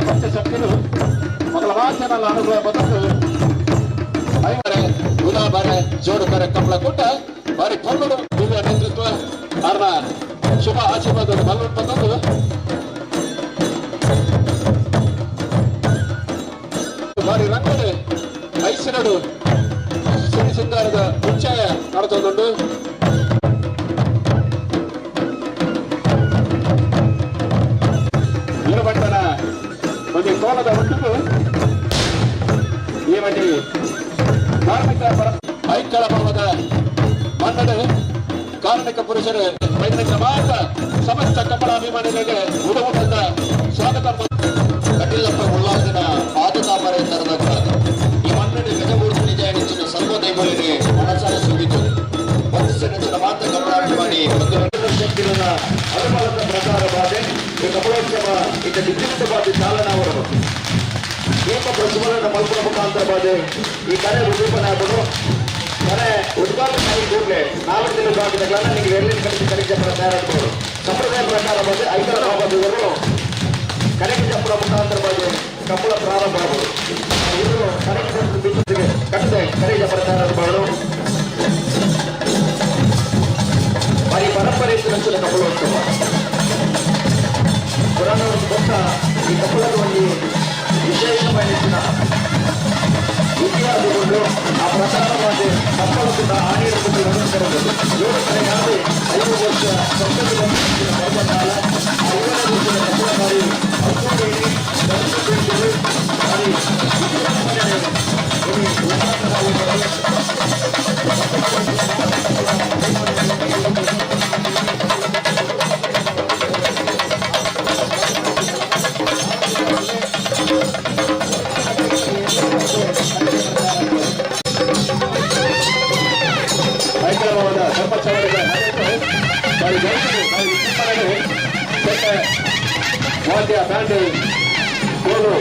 ಪಂಚಶಕ್ತಿಲು ಮೊದಲ ವಾಚನಲ ಅನುಭವ ಬದಲು ಐವರೆ ಉದಾಬರೆ ಜೋಡುಕರೆ ಕಮಲ ಕೂಟ ಬಾರಿ ಪೊರ್ಲುಡು ದಿವ್ಯ ನೇತೃತ್ವ ಅವರ ಶುಭ ಆಶೀರ್ವಾದದ ಬಲ ಬಂದದ್ದು. ಬಾರಿ ರಂಗಡೆ ಐಸಿನಡು ಸಿರಿ ಸಿಂಗಾರದ ಉಚ್ಚಯ ನಡತೊಂದುಂಡು. ಇರುಬಟ್ಟನ ಒಂದು ಕೋಲದ ಒಟ್ಟಿಗೆ ಈ ಒಂಜಿ ಧಾರ್ಮಿಕ ಪರ ಐಕ್ಕಳ ಪರ್ವದ ಮನ್ನಡೆ ಕಾರ್ಮಿಕ ಪುರುಷರು ವೈದ್ಯಕ ಮಾತ್ರ ಸಮಸ್ತ ಕಮಲಾಭಿಮಾನಿಗಳಿಗೆ ಉಡವುಟದ ಸ್ವಾಗತ. ಕಟಿಲಪ್ಪ ಉಳ್ಳಾಲ್ದಿನ ಪಾದತಾಮರೆ ತರದ ಈ ಮನ್ನಡಿ ಗಜಮೂರ್ತಿ ನಿಜಾಣಿಸಿನ ಸರ್ವ ದೈವಳಿಗೆ ಮನಸಾರ ಸುಗಿತು ಬಂಧಿಸಿನ ಮಾತ್ರ ಕಮಲಾಭಿಮಾನಿ ಒಂದು ಶಕ್ತಿಗಳ ಅನುಮಲದ ಪ್ರಸಾರ ಬಾಧೆ ಈ ಕಮಲೋತ್ಸವ ಇತ್ತ ವಿದ್ಯುತ್ ಬಾಧೆ ಚಾಲನಾ ಅವರು ದೀಪ ಪ್ರಜ್ವಲನ ಮಲ್ಪುನ ಮುಖಾಂತರ ಬಾಧೆ ಈ ಕರೆ ಉದ್ದೀಪನಾಪನು ಕರೆ ಉದ್ಘಾಟನೆ ಆಗಿ ಕೂಡಲೇ 4 ದಿನ ಭಾಗದ ನಿಮಗೆ ಎಲ್ಲಿ ಕರೆಸಿ ಕರೆಗೆ ತಯಾರಾಗಬಹುದು. ಸಂಪ್ರದಾಯ ಪ್ರಕಾರ ಬಾಧೆ ಐದರ ಭಾಗದವರು ಕರೆಗೆ ಜಪ್ಪುನ ಮುಖಾಂತರ ಬಾಧೆ ಕಂಬಳ ಪ್ರಾರಂಭ ಆಗುವುದು. ಇವರು ಕರೆಗೆ ಬಿದ್ದುತ್ತಿಗೆ ಕಟ್ಟದೆ ಕರೆಗೆ ಜಪ್ಪರ ತಯಾರಾಗಬಹುದು. మరి ಪರಂಪರೆ ನಂಚಿನ ಕಮಲೋತ್ಸವ ಪುರಾಣ ಗೊತ್ತ. ಈ ಕಮಲದ ಒಂದು ವಿಶೇಷమైన ಇತಿಹಾಸಗೊಂಡು ಆ ಪ್ರಸಾರವಾದ ಕಪ್ಪಲದಿಂದ ಆನೆಯ ಅನುಸರಬಹುದು. ಏಳು ಕಡೆಯಾದ 5 ವರ್ಷ ಸಂಸದ ಪರ್ವಕಾಲ ಆ 7 ವರ್ಷದ ಕಪ್ಪಲ ಬಾರಿ ಅದ್ದೂರಿ ಬಾರಿ. ಐಕ್ಕಳಭವನ ಧರ್ಮಸ್ಥಳದ ಬಾರಿ ಗೌರವ ಬಾರಿ ವಿಜೃಂಭಣೆ ಚೆಂಡೆ ವಾದ್ಯ ಬ್ಯಾಂಡ್ ಕೋಲು.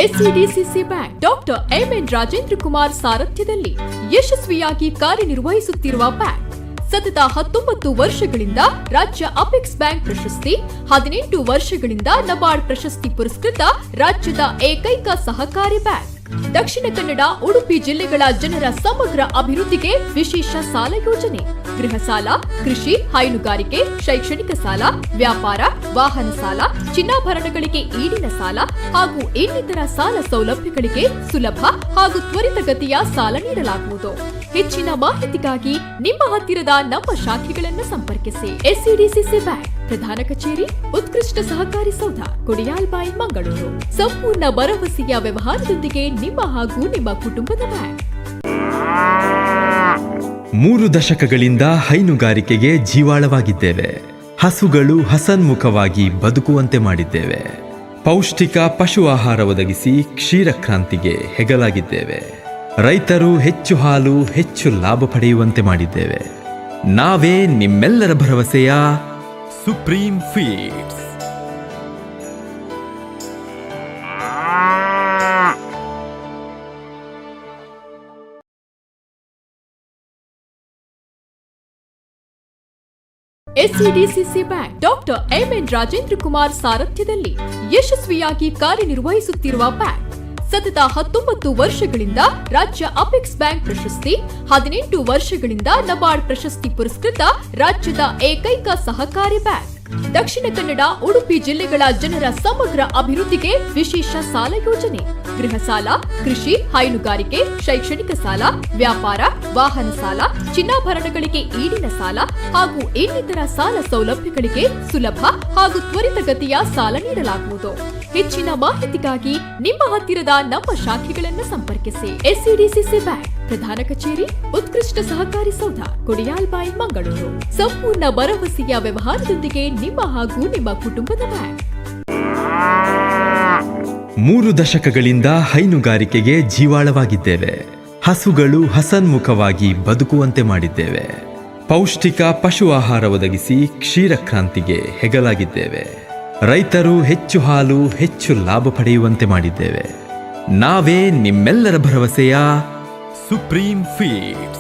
SCDCC bank doctor MN Rajendra Kumar ಸಾರಥ್ಯದಲ್ಲಿ ಯಶಸ್ವಿಯಾಗಿ ಕಾರ್ಯನಿರ್ವಹಿಸುತ್ತಿರುವ ಬ್ಯಾಂಕ್ ಸತತ 19 ವರ್ಷಗಳಿಂದ ರಾಜ್ಯ ಅಪೆಕ್ಸ್ ಬ್ಯಾಂಕ್ ಪ್ರಶಸ್ತಿ, 18 ವರ್ಷಗಳಿಂದ ನಬಾರ್ಡ್ ಪ್ರಶಸ್ತಿ ಪುರಸ್ಕೃತ ರಾಜ್ಯದ ಏಕೈಕ ಸಹಕಾರಿ ಬ್ಯಾಂಕ್. ದಕ್ಷಿಣ ಕನ್ನಡ, ಉಡುಪಿ ಜಿಲ್ಲೆಗಳ ಜನರ ಸಮಗ್ರ ಅಭಿವೃದ್ಧಿಗೆ ವಿಶೇಷ ಸಾಲ ಯೋಜನೆ, ಗೃಹ ಸಾಲ, ಕೃಷಿ, ಹೈನುಗಾರಿಕೆ, ಶೈಕ್ಷಣಿಕ ಸಾಲ, ವ್ಯಾಪಾರ, ವಾಹನ ಸಾಲ, ಚಿನ್ನಾಭರಣಗಳಿಗೆ ಈಡಿನ ಸಾಲ ಹಾಗೂ ಇನ್ನಿತರ ಸಾಲ ಸೌಲಭ್ಯಗಳಿಗೆ ಸುಲಭ ಹಾಗೂ ತ್ವರಿತಗತಿಯ ಸಾಲ ನೀಡಲಾಗುವುದು. ಹೆಚ್ಚಿನ ಮಾಹಿತಿಗಾಗಿ ನಿಮ್ಮ ಹತ್ತಿರದ ನಮ್ಮ ಶಾಖೆಗಳನ್ನು ಸಂಪರ್ಕಿಸಿ. ಎಸ್ಸಿಡಿಸಿಸಿ ಬ್ಯಾಂಕ್, ಪ್ರಧಾನ ಕಚೇರಿ, ಉತ್ಕೃಷ್ಟ ಸಹಕಾರಿ ಸೌಧ, ಕೊಡಿಯಾಲ್ಬೈಲ್, ಮಂಗಳೂರು. ಸಂಪೂರ್ಣ ಭರವಸೆಯ ವ್ಯವಹಾರದೊಂದಿಗೆ ನಿಮ್ಮ ಹಾಗೂ ನಿಮ್ಮ ಕುಟುಂಬದ ಬ್ಯಾಂಕ್. 3 ದಶಕಗಳಿಂದ ಹೈನುಗಾರಿಕೆಗೆ ಜೀವಾಳವಾಗಿದ್ದೇವೆ. ಹಸುಗಳು ಹಸನ್ಮುಖವಾಗಿ ಬದುಕುವಂತೆ ಮಾಡಿದ್ದೇವೆ. ಪೌಷ್ಟಿಕ ಪಶು ಆಹಾರ ಒದಗಿಸಿ ಕ್ಷೀರಕ್ರಾಂತಿಗೆ ಹೆಗಲಾಗಿದ್ದೇವೆ. ರೈತರು ಹೆಚ್ಚು ಹಾಲು, ಹೆಚ್ಚು ಲಾಭ ಪಡೆಯುವಂತೆ ಮಾಡಿದ್ದೇವೆ. ನಾವೇ ನಿಮ್ಮೆಲ್ಲರ ಭರವಸೆಯ supreme feeds. SCDCC bank doctor MN Rajendra Kumar ಸಾರಥ್ಯದಲ್ಲಿ ಯಶಸ್ವಿಯಾಗಿ ಕಾರ್ಯನಿರ್ವಹಿಸುತ್ತಿರುವ ಬ್ಯಾಂಕ್ ಸತತ 19 ವರ್ಷಗಳಿಂದ ರಾಜ್ಯ ಅಪೆಕ್ಸ್ ಬ್ಯಾಂಕ್ ಪ್ರಶಸ್ತಿ, 18 ವರ್ಷಗಳಿಂದ ನಬಾರ್ಡ್ ಪ್ರಶಸ್ತಿ ಪುರಸ್ಕೃತ ರಾಜ್ಯದ ಏಕೈಕ ಸಹಕಾರಿ ಬ್ಯಾಂಕ್. ದಕ್ಷಿಣ ಕನ್ನಡ, ಉಡುಪಿ ಜಿಲ್ಲೆಗಳ ಜನರ ಸಮಗ್ರ ಅಭಿವೃದ್ಧಿಗೆ ವಿಶೇಷ ಸಾಲ ಯೋಜನೆ, ಗೃಹ ಸಾಲ, ಕೃಷಿ, ಹೈನುಗಾರಿಕೆ, ಶೈಕ್ಷಣಿಕ ಸಾಲ, ವ್ಯಾಪಾರ, ವಾಹನ ಸಾಲ, ಚಿನ್ನಾಭರಣಗಳಿಗೆ ಈಡಿನ ಸಾಲ ಹಾಗೂ ಇನ್ನಿತರ ಸಾಲ ಸೌಲಭ್ಯಗಳಿಗೆ ಸುಲಭ ಹಾಗೂ ತ್ವರಿತಗತಿಯ ಸಾಲ ನೀಡಲಾಗುವುದು. ಹೆಚ್ಚಿನ ಮಾಹಿತಿಗಾಗಿ ನಿಮ್ಮ ಹತ್ತಿರದ ನಮ್ಮ ಶಾಖೆಗಳನ್ನು ಸಂಪರ್ಕಿಸಿ. ಎಸ್ಸಿಡಿಸಿಸಿ ಬ್ಯಾಂಕ್, ಪ್ರಧಾನ ಕಚೇರಿ, ಉತ್ಕೃಷ್ಟ ಸಹಕಾರಿ ಸೌಧ, ಕೊಡಿಯಾಲ್ಬೈಲ್, ಮಂಗಳೂರು. ಸಂಪೂರ್ಣ ಭರವಸೆಯ ವ್ಯವಹಾರದೊಂದಿಗೆ ನಿಮ್ಮ ಹಾಗೂ ನಿಮ್ಮ ಕುಟುಂಬದ ಬ್ಯಾಂಕ್. 3 ದಶಕಗಳಿಂದ ಹೈನುಗಾರಿಕೆಗೆ ಜೀವಾಳವಾಗಿದ್ದೇವೆ. ಹಸುಗಳು ಹಸನ್ಮುಖವಾಗಿ ಬದುಕುವಂತೆ ಮಾಡಿದ್ದೇವೆ. ಪೌಷ್ಟಿಕ ಪಶು ಆಹಾರ ಒದಗಿಸಿ ಕ್ಷೀರಕ್ರಾಂತಿಗೆ ಹೆಗಲಾಗಿದ್ದೇವೆ. ರೈತರು ಹೆಚ್ಚು ಹಾಲು, ಹೆಚ್ಚು ಲಾಭ ಪಡೆಯುವಂತೆ ಮಾಡಿದ್ದೇವೆ. ನಾವೇ ನಿಮ್ಮೆಲ್ಲರ ಭರವಸೆಯ supreme feeds.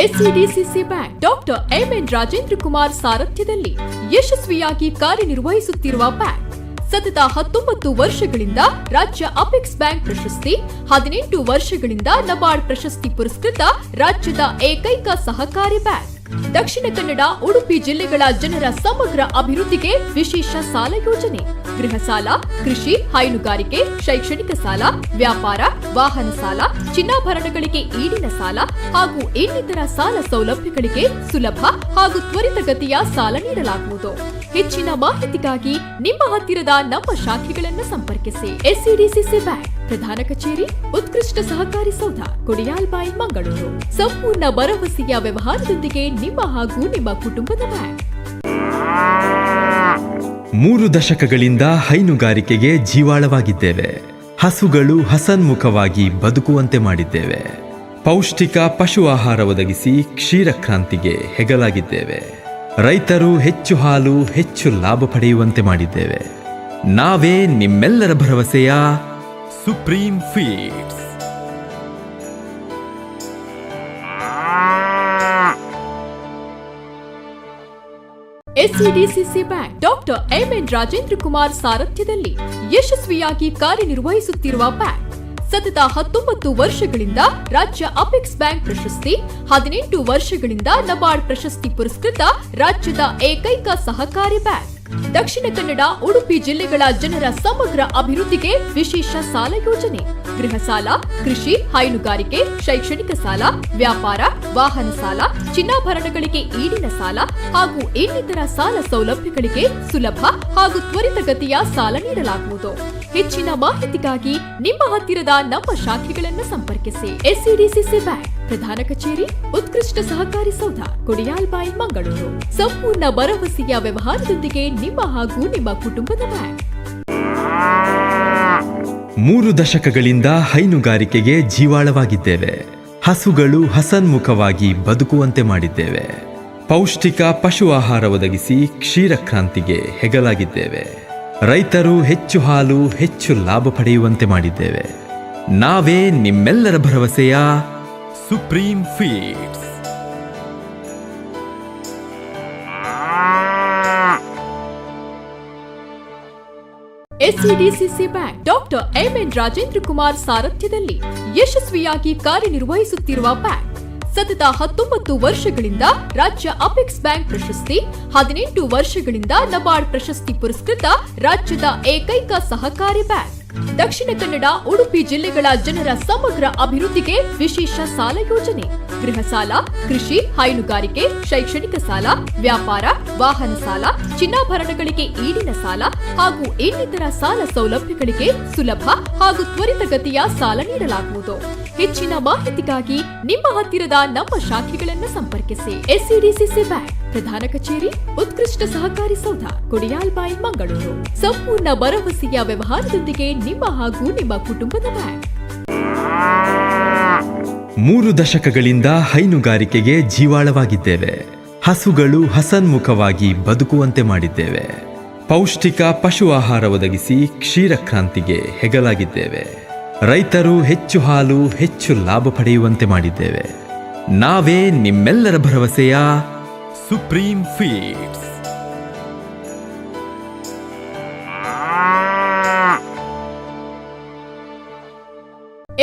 SCDCC bank doctor MN Rajendra Kumar ಸಾರಥ್ಯದಲ್ಲಿ ಯಶಸ್ವಿಯಾಗಿ ಕಾರ್ಯನಿರ್ವಹಿಸುತ್ತಿರುವ ಬ್ಯಾಂಕ್ ಸತತ 19 ವರ್ಷಗಳಿಂದ ರಾಜ್ಯ ಅಪೆಕ್ಸ್ ಬ್ಯಾಂಕ್ ಪ್ರಶಸ್ತಿ, 18 ವರ್ಷಗಳಿಂದ ನಬಾರ್ಡ್ ಪ್ರಶಸ್ತಿ ಪುರಸ್ಕೃತ ರಾಜ್ಯದ ಏಕೈಕ ಸಹಕಾರಿ ಬ್ಯಾಂಕ್. ದಕ್ಷಿಣ ಕನ್ನಡ, ಉಡುಪಿ ಜಿಲ್ಲೆಗಳ ಜನರ ಸಮಗ್ರ ಅಭಿವೃದ್ಧಿಗೆ ವಿಶೇಷ ಸಾಲ ಯೋಜನೆ, ಗೃಹ ಸಾಲ, ಕೃಷಿ, ಹೈನುಗಾರಿಕೆ, ಶೈಕ್ಷಣಿಕ ಸಾಲ, ವ್ಯಾಪಾರ, ವಾಹನ ಸಾಲ, ಚಿನ್ನಾಭರಣಗಳಿಗೆ ಈಡಿನ ಸಾಲ ಹಾಗೂ ಇನ್ನಿತರ ಸಾಲ ಸೌಲಭ್ಯಗಳಿಗೆ ಸುಲಭ ಹಾಗೂ ತ್ವರಿತಗತಿಯ ಸಾಲ ನೀಡಲಾಗುವುದು. ಹೆಚ್ಚಿನ ಮಾಹಿತಿಗಾಗಿ ನಿಮ್ಮ ಹತ್ತಿರದ ನಮ್ಮ ಶಾಖೆಗಳನ್ನು ಸಂಪರ್ಕಿಸಿ. ಎಸ್ಸಿಡಿಸಿಸಿ ಬ್ಯಾಂಕ್, ಪ್ರಧಾನ ಕಚೇರಿ, ಉತ್ಕೃಷ್ಟ ಸಹಕಾರಿ ಸೌಧ, ಕೊಡಿಯಾಲ್ಬೈಲ್, ಮಂಗಳೂರು. ಸಂಪೂರ್ಣ ಭರವಸೆಯ ವ್ಯವಹಾರದೊಂದಿಗೆ ನಿಮ್ಮ ಹಾಗೂ ನಿಮ್ಮ ಕುಟುಂಬದ ಬ್ಯಾಂಕ್. 3 ದಶಕಗಳಿಂದ ಹೈನುಗಾರಿಕೆಗೆ ಜೀವಾಳವಾಗಿದ್ದೇವೆ. ಹಸುಗಳು ಹಸನ್ಮುಖವಾಗಿ ಬದುಕುವಂತೆ ಮಾಡಿದ್ದೇವೆ. ಪೌಷ್ಟಿಕ ಪಶು ಆಹಾರ ಒದಗಿಸಿ ಕ್ಷೀರಕ್ರಾಂತಿಗೆ ಹೆಗಲಾಗಿದ್ದೇವೆ. ರೈತರು ಹೆಚ್ಚು ಹಾಲು, ಹೆಚ್ಚು ಲಾಭ ಪಡೆಯುವಂತೆ ಮಾಡಿದ್ದೇವೆ. ನಾವೇ ನಿಮ್ಮೆಲ್ಲರ ಭರವಸೆಯ supreme feeds. SCDCC bank doctor MN Rajendra Kumar ಸಾರಥ್ಯದಲ್ಲಿ ಯಶಸ್ವಿಯಾಗಿ ಕಾರ್ಯನಿರ್ವಹಿಸುತ್ತಿರುವ ಬ್ಯಾಂಕ್ ಸತತ 19 ವರ್ಷಗಳಿಂದ ರಾಜ್ಯ ಅಪೆಕ್ಸ್ ಬ್ಯಾಂಕ್ ಪ್ರಶಸ್ತಿ, 18 ವರ್ಷಗಳಿಂದ ನಬಾರ್ಡ್ ಪ್ರಶಸ್ತಿ ಪುರಸ್ಕೃತ ರಾಜ್ಯದ ಏಕೈಕ ಸಹಕಾರಿ ಬ್ಯಾಂಕ್. ದಕ್ಷಿಣ ಕನ್ನಡ, ಉಡುಪಿ ಜಿಲ್ಲೆಗಳ ಜನರ ಸಮಗ್ರ ಅಭಿವೃದ್ಧಿಗೆ ವಿಶೇಷ ಸಾಲ ಯೋಜನೆ, ಗೃಹ ಸಾಲ, ಕೃಷಿ, ಹೈನುಗಾರಿಕೆ, ಶೈಕ್ಷಣಿಕ ಸಾಲ, ವ್ಯಾಪಾರ, ವಾಹನ ಸಾಲ, ಚಿನ್ನಾಭರಣಗಳಿಗೆ ಈಡಿನ ಸಾಲ ಹಾಗೂ ಇನ್ನಿತರ ಸಾಲ ಸೌಲಭ್ಯಗಳಿಗೆ ಸುಲಭ ಹಾಗೂ ತ್ವರಿತಗತಿಯ ಸಾಲ ನೀಡಲಾಗುವುದು. ಹೆಚ್ಚಿನ ಮಾಹಿತಿಗಾಗಿ ನಿಮ್ಮ ಹತ್ತಿರದ ನಮ್ಮ ಶಾಖೆಗಳನ್ನು ಸಂಪರ್ಕಿಸಿ. ಎಸ್ಸಿಡಿಸಿಸಿ ಬ್ಯಾಂಕ್, ಪ್ರಧಾನ ಕಚೇರಿ, ಉತ್ಕೃಷ್ಟ ಸಹಕಾರಿ ಸೌಧ, ಕೊಡಿಯಾಲ್ಬೈಲ್, ಮಂಗಳೂರು. ಸಂಪೂರ್ಣ ಭರವಸೆಯ ವ್ಯವಹಾರದೊಂದಿಗೆ ನಿಮ್ಮ ಹಾಗೂ ನಿಮ್ಮ ಕುಟುಂಬದ ಬ್ಯಾಂಕ್. 3 ದಶಕಗಳಿಂದ ಹೈನುಗಾರಿಕೆಗೆ ಜೀವಾಳವಾಗಿದ್ದೇವೆ. ಹಸುಗಳು ಹಸನ್ಮುಖವಾಗಿ ಬದುಕುವಂತೆ ಮಾಡಿದ್ದೇವೆ. ಪೌಷ್ಟಿಕ ಪಶು ಆಹಾರ ಒದಗಿಸಿ ಕ್ಷೀರಕ್ರಾಂತಿಗೆ ಹೆಗಲಾಗಿದ್ದೇವೆ. ರೈತರು ಹೆಚ್ಚು ಹಾಲು, ಹೆಚ್ಚು ಲಾಭ ಪಡೆಯುವಂತೆ ಮಾಡಿದ್ದೇವೆ. ನಾವೇ ನಿಮ್ಮೆಲ್ಲರ ಭರವಸೆಯ supreme feeds. SCDCC bank doctor MN Rajendra Kumar ಸಾರಥ್ಯದಲ್ಲಿ ಯಶಸ್ವಿಯಾಗಿ ಕಾರ್ಯನಿರ್ವಹಿಸುತ್ತಿರುವ ಬ್ಯಾಂಕ್ ಸತತ 19 ವರ್ಷಗಳಿಂದ ರಾಜ್ಯ ಅಪೆಕ್ಸ್ ಬ್ಯಾಂಕ್ ಪ್ರಶಸ್ತಿ, 18 ವರ್ಷಗಳಿಂದ ನಬಾರ್ಡ್ ಪ್ರಶಸ್ತಿ ಪುರಸ್ಕೃತ ರಾಜ್ಯದ ಏಕೈಕ ಸಹಕಾರಿ ಬ್ಯಾಂಕ್. ದಕ್ಷಿಣ ಕನ್ನಡ, ಉಡುಪಿ ಜಿಲ್ಲೆಗಳ ಜನರ ಸಮಗ್ರ ಅಭಿವೃದ್ಧಿಗೆ ವಿಶೇಷ ಸಾಲ ಯೋಜನೆ, ಗೃಹ ಸಾಲ, ಕೃಷಿ, ಹೈನುಗಾರಿಕೆ, ಶೈಕ್ಷಣಿಕ ಸಾಲ, ವ್ಯಾಪಾರ, ವಾಹನ ಸಾಲ, ಚಿನ್ನಾಭರಣಗಳಿಗೆ ಈಡಿನ ಸಾಲ ಹಾಗೂ ಇನ್ನಿತರ ಸಾಲ ಸೌಲಭ್ಯಗಳಿಗೆ ಸುಲಭ ಹಾಗೂ ತ್ವರಿತಗತಿಯ ಸಾಲ ನೀಡಲಾಗುವುದು. ಹೆಚ್ಚಿನ ಮಾಹಿತಿಗಾಗಿ ನಿಮ್ಮ ಹತ್ತಿರದ ನಮ್ಮ ಶಾಖೆಗಳನ್ನು ಸಂಪರ್ಕಿಸಿ. ಎಸ್ಸಿಡಿಸಿಸಿ ಬ್ಯಾಂಕ್, ಪ್ರಧಾನ ಕಚೇರಿ, ಉತ್ಕೃಷ್ಟ ಸಹಕಾರಿ ಸೌಧ, ಕೊಡಿಯಾಲ್ಬೈಲ್, ಮಂಗಳೂರು. ಸಂಪೂರ್ಣ ಭರವಸೆಯ ವ್ಯವಹಾರದೊಂದಿಗೆ ನಿಮ್ಮ ಹಾಗೂ ನಿಮ್ಮ ಕುಟುಂಬದ ಬ್ಯಾಂಕ್. 3 ದಶಕಗಳಿಂದ ಹೈನುಗಾರಿಕೆಗೆ ಜೀವಾಳವಾಗಿದ್ದೇವೆ. ಹಸುಗಳು ಹಸನ್ಮುಖವಾಗಿ ಬದುಕುವಂತೆ ಮಾಡಿದ್ದೇವೆ. ಪೌಷ್ಟಿಕ ಪಶು ಆಹಾರ ಒದಗಿಸಿ ಕ್ಷೀರಕ್ರಾಂತಿಗೆ ಹೆಗಲಾಗಿದ್ದೇವೆ. ರೈತರು ಹೆಚ್ಚು ಹಾಲು, ಹೆಚ್ಚು ಲಾಭ ಪಡೆಯುವಂತೆ ಮಾಡಿದ್ದೇವೆ. ನಾವೇ ನಿಮ್ಮೆಲ್ಲರ ಭರವಸೆಯ supreme feeds.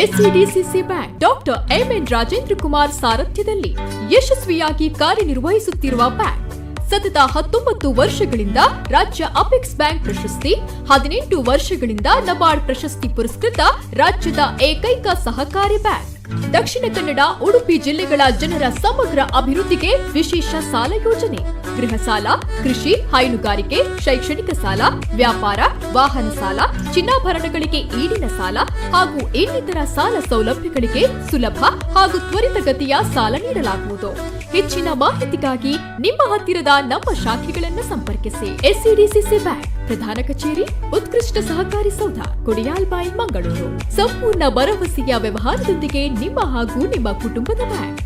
SCDCC bank doctor MN Rajendra Kumar ಸಾರಥ್ಯದಲ್ಲಿ ಯಶಸ್ವಿಯಾಗಿ ಕಾರ್ಯನಿರ್ವಹಿಸುತ್ತಿರುವ ಬ್ಯಾಂಕ್ ಸತತ 19 ವರ್ಷಗಳಿಂದ ರಾಜ್ಯ ಅಪೆಕ್ಸ್ ಬ್ಯಾಂಕ್ ಪ್ರಶಸ್ತಿ, 18 ವರ್ಷಗಳಿಂದ ನಬಾರ್ಡ್ ಪ್ರಶಸ್ತಿ ಪುರಸ್ಕೃತ ರಾಜ್ಯದ ಏಕೈಕ ಸಹಕಾರಿ ಬ್ಯಾಂಕ್. ದಕ್ಷಿಣ ಕನ್ನಡ, ಉಡುಪಿ ಜಿಲ್ಲೆಗಳ ಜನರ ಸಮಗ್ರ ಅಭಿವೃದ್ಧಿಗೆ ವಿಶೇಷ ಸಾಲ ಯೋಜನೆ, ಗೃಹ ಸಾಲ, ಕೃಷಿ, ಹೈನುಗಾರಿಕೆ, ಶೈಕ್ಷಣಿಕ ಸಾಲ, ವ್ಯಾಪಾರ, ವಾಹನ ಸಾಲ, ಚಿನ್ನಾಭರಣಗಳಿಗೆ ಈಡಿನ ಸಾಲ ಹಾಗೂ ಇನ್ನಿತರ ಸಾಲ ಸೌಲಭ್ಯಗಳಿಗೆ ಸುಲಭ ಹಾಗೂ ತ್ವರಿತಗತಿಯ ಸಾಲ ನೀಡಲಾಗುವುದು. ಹೆಚ್ಚಿನ ಮಾಹಿತಿಗಾಗಿ ನಿಮ್ಮ ಹತ್ತಿರದ ನಮ್ಮ ಶಾಖೆಗಳನ್ನು ಸಂಪರ್ಕಿಸಿ. ಎಸ್ಸಿಡಿಸಿಸಿ ಬ್ಯಾಂಕ್, ಪ್ರಧಾನ ಕಚೇರಿ, ಉತ್ಕೃಷ್ಟ ಸಹಕಾರಿ ಸೌಧ, ಕೊಡಿಯಾಲ್ಬೈಲ್, ಮಂಗಳೂರು. ಸಂಪೂರ್ಣ ಭರವಸೆಯ ವ್ಯವಹಾರದೊಂದಿಗೆ ನಿಮ್ಮ ಹಾಗೂ ನಿಮ್ಮ ಕುಟುಂಬದ ಬ್ಯಾಂಕ್.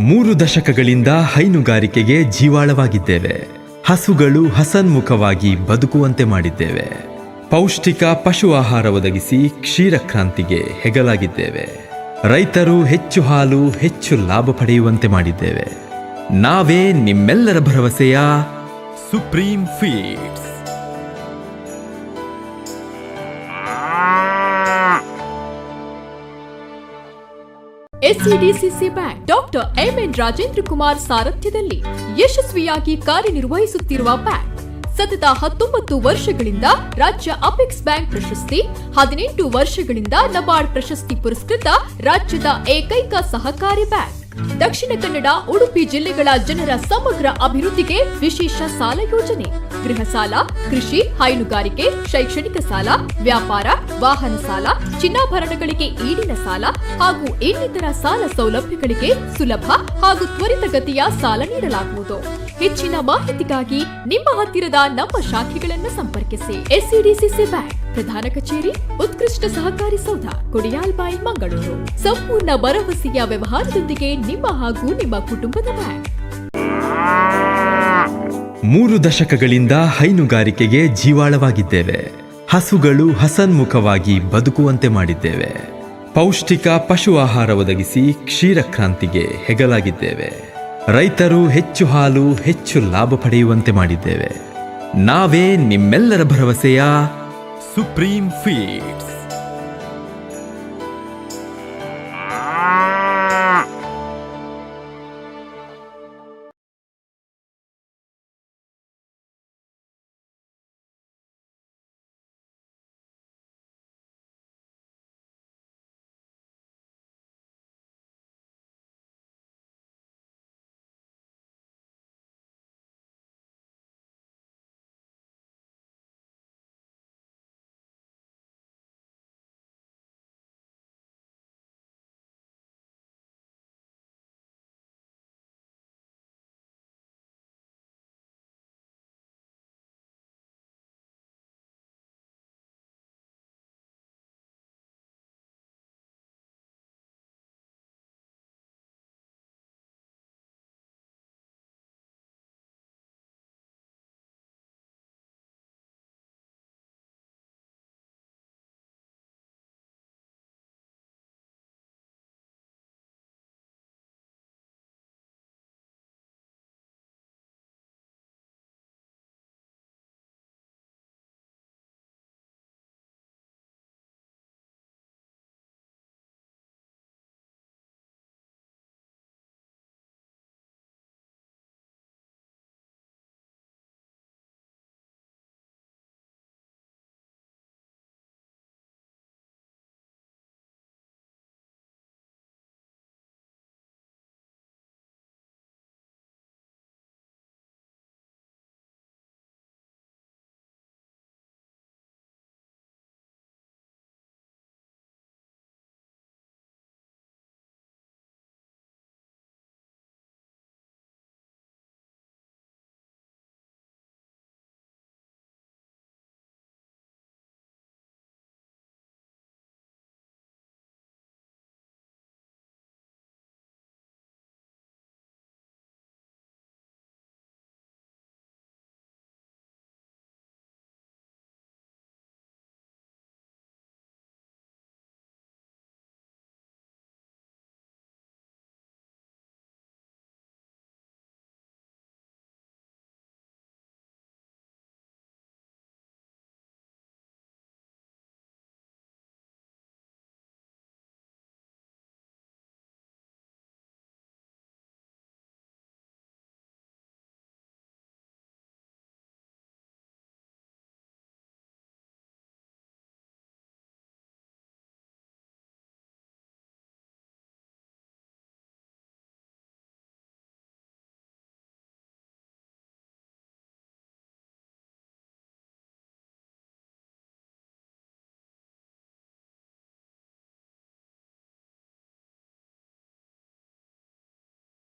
3 ದಶಕಗಳಿಂದ ಹೈನುಗಾರಿಕೆಗೆ ಜೀವಾಳವಾಗಿದ್ದೇವೆ. ಹಸುಗಳು ಹಸನ್ಮುಖವಾಗಿ ಬದುಕುವಂತೆ ಮಾಡಿದ್ದೇವೆ. ಪೌಷ್ಟಿಕ ಪಶು ಆಹಾರ ಒದಗಿಸಿ ಕ್ಷೀರಕ್ರಾಂತಿಗೆ ಹೆಗಲಾಗಿದ್ದೇವೆ. ರೈತರು ಹೆಚ್ಚು ಹಾಲು, ಹೆಚ್ಚು ಲಾಭ ಪಡೆಯುವಂತೆ ಮಾಡಿದ್ದೇವೆ. ನಾವೇ ನಿಮ್ಮೆಲ್ಲರ ಭರವಸೆಯ supreme feeds. SCDCC bank doctor MN Rajendra Kumar ಸಾರಥ್ಯದಲ್ಲಿ ಯಶಸ್ವಿಯಾಗಿ ಕಾರ್ಯನಿರ್ವಹಿಸುತ್ತಿರುವ ಬ್ಯಾಂಕ್ ಸತತ 19 ವರ್ಷಗಳಿಂದ ರಾಜ್ಯ ಅಪೆಕ್ಸ್ ಬ್ಯಾಂಕ್ ಪ್ರಶಸ್ತಿ, 18 ವರ್ಷಗಳಿಂದ ನಬಾರ್ಡ್ ಪ್ರಶಸ್ತಿ ಪುರಸ್ಕೃತ ರಾಜ್ಯದ ಏಕೈಕ ಸಹಕಾರಿ ಬ್ಯಾಂಕ್. ದಕ್ಷಿಣ ಕನ್ನಡ, ಉಡುಪಿ ಜಿಲ್ಲೆಗಳ ಜನರ ಸಮಗ್ರ ಅಭಿವೃದ್ಧಿಗೆ ವಿಶೇಷ ಸಾಲ ಯೋಜನೆ, ಗೃಹ ಸಾಲ, ಕೃಷಿ, ಹೈನುಗಾರಿಕೆ, ಶೈಕ್ಷಣಿಕ ಸಾಲ, ವ್ಯಾಪಾರ, ವಾಹನ ಸಾಲ, ಚಿನ್ನಾಭರಣಗಳಿಗೆ ಈಡಿನ ಸಾಲ ಹಾಗೂ ಇನ್ನಿತರ ಸಾಲ ಸೌಲಭ್ಯಗಳಿಗೆ ಸುಲಭ ಹಾಗೂ ತ್ವರಿತಗತಿಯ ಸಾಲ ನೀಡಲಾಗುವುದು. ಹೆಚ್ಚಿನ ಮಾಹಿತಿಗಾಗಿ ನಿಮ್ಮ ಹತ್ತಿರದ ನಮ್ಮ ಶಾಖೆಗಳನ್ನು ಸಂಪರ್ಕಿಸಿ. ಎಸ್ಸಿಡಿಸಿಸಿ ಬ್ಯಾಂಕ್, ಪ್ರಧಾನ ಕಚೇರಿ, ಉತ್ಕೃಷ್ಟ ಸಹಕಾರಿ ಸೌಧ, ಕೊಡಿಯಾಲ್ಬೈಲ್, ಮಂಗಳೂರು. ಸಂಪೂರ್ಣ ಭರವಸೆಯ ವ್ಯವಹಾರದೊಂದಿಗೆ ನಿಮ್ಮ ಹಾಗೂ ನಿಮ್ಮ ಕುಟುಂಬದ ಬ್ಯಾಂಕ್. 3 ದಶಕಗಳಿಂದ ಹೈನುಗಾರಿಕೆಗೆ ಜೀವಾಳವಾಗಿದ್ದೇವೆ. ಹಸುಗಳು ಹಸನ್ಮುಖವಾಗಿ ಬದುಕುವಂತೆ ಮಾಡಿದ್ದೇವೆ. ಪೌಷ್ಟಿಕ ಪಶು ಆಹಾರ ಒದಗಿಸಿ ಕ್ಷೀರಕ್ರಾಂತಿಗೆ ಹೆಗಲಾಗಿದ್ದೇವೆ. ರೈತರು ಹೆಚ್ಚು ಹಾಲು, ಹೆಚ್ಚು ಲಾಭ ಪಡೆಯುವಂತೆ ಮಾಡಿದ್ದೇವೆ. ನಾವೇ ನಿಮ್ಮೆಲ್ಲರ ಭರವಸೆಯ supreme feeds.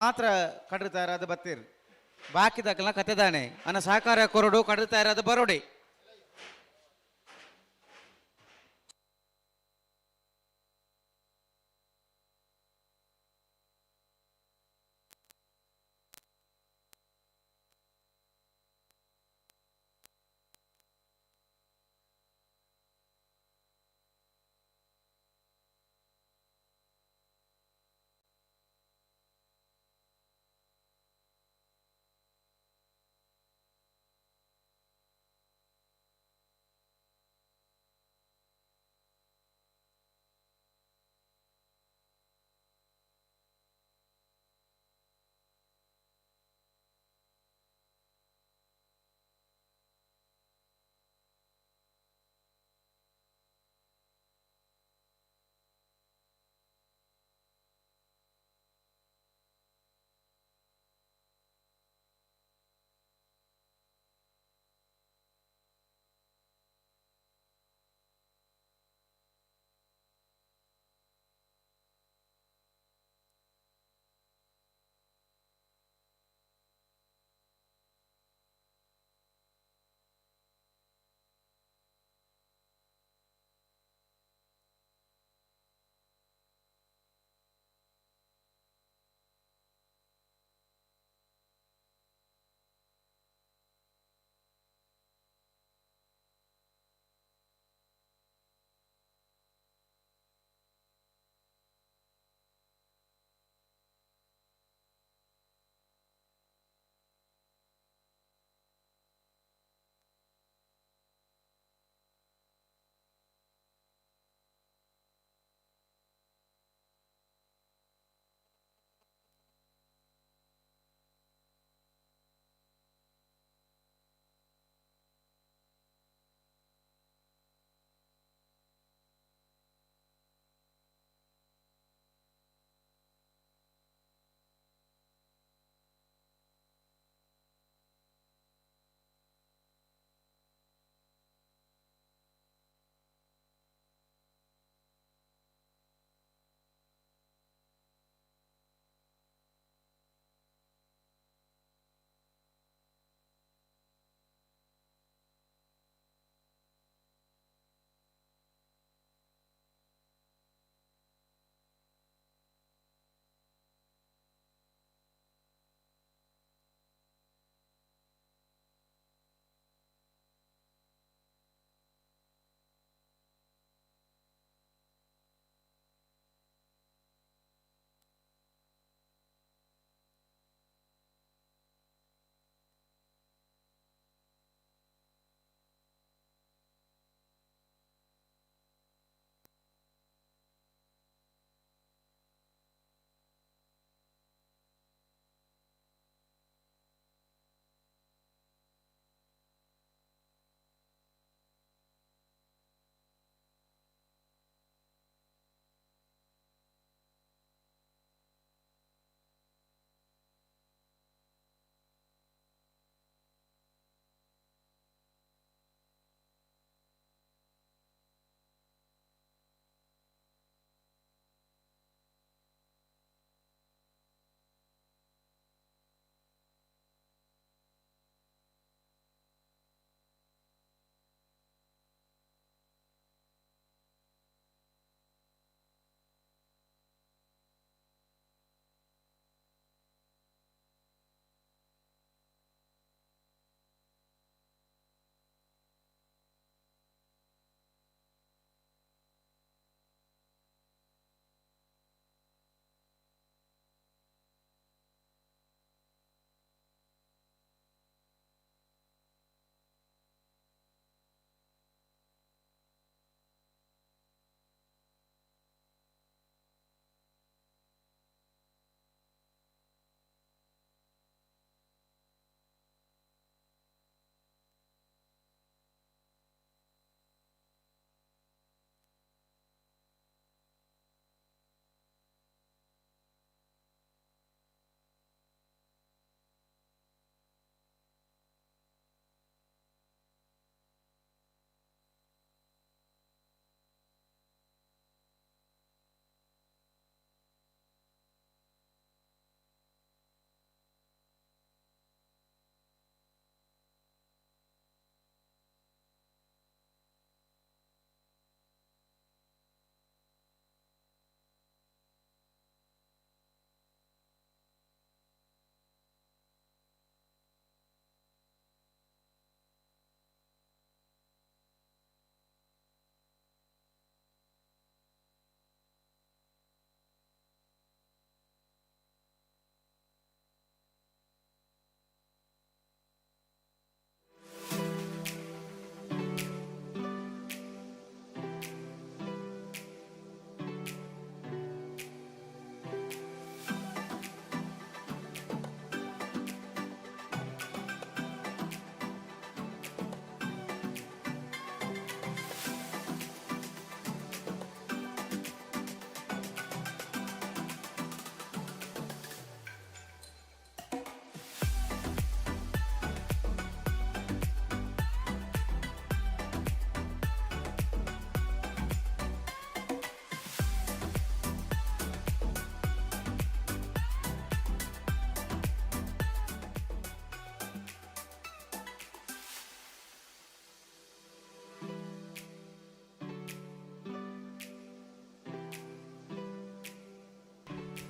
ಮಾತ್ರ ಕಡ್ರು ತಯಾರಾದ ಬತ್ತೀರ್. ಬಾಕಿದಕಲ್ನ ಕತೆದಾನೆ ಅನ್ನ ಸಹಕಾರ ಕೊರಡು ಕಡ್ರು ತಯಾರಾದ ಬರೋಡೆ.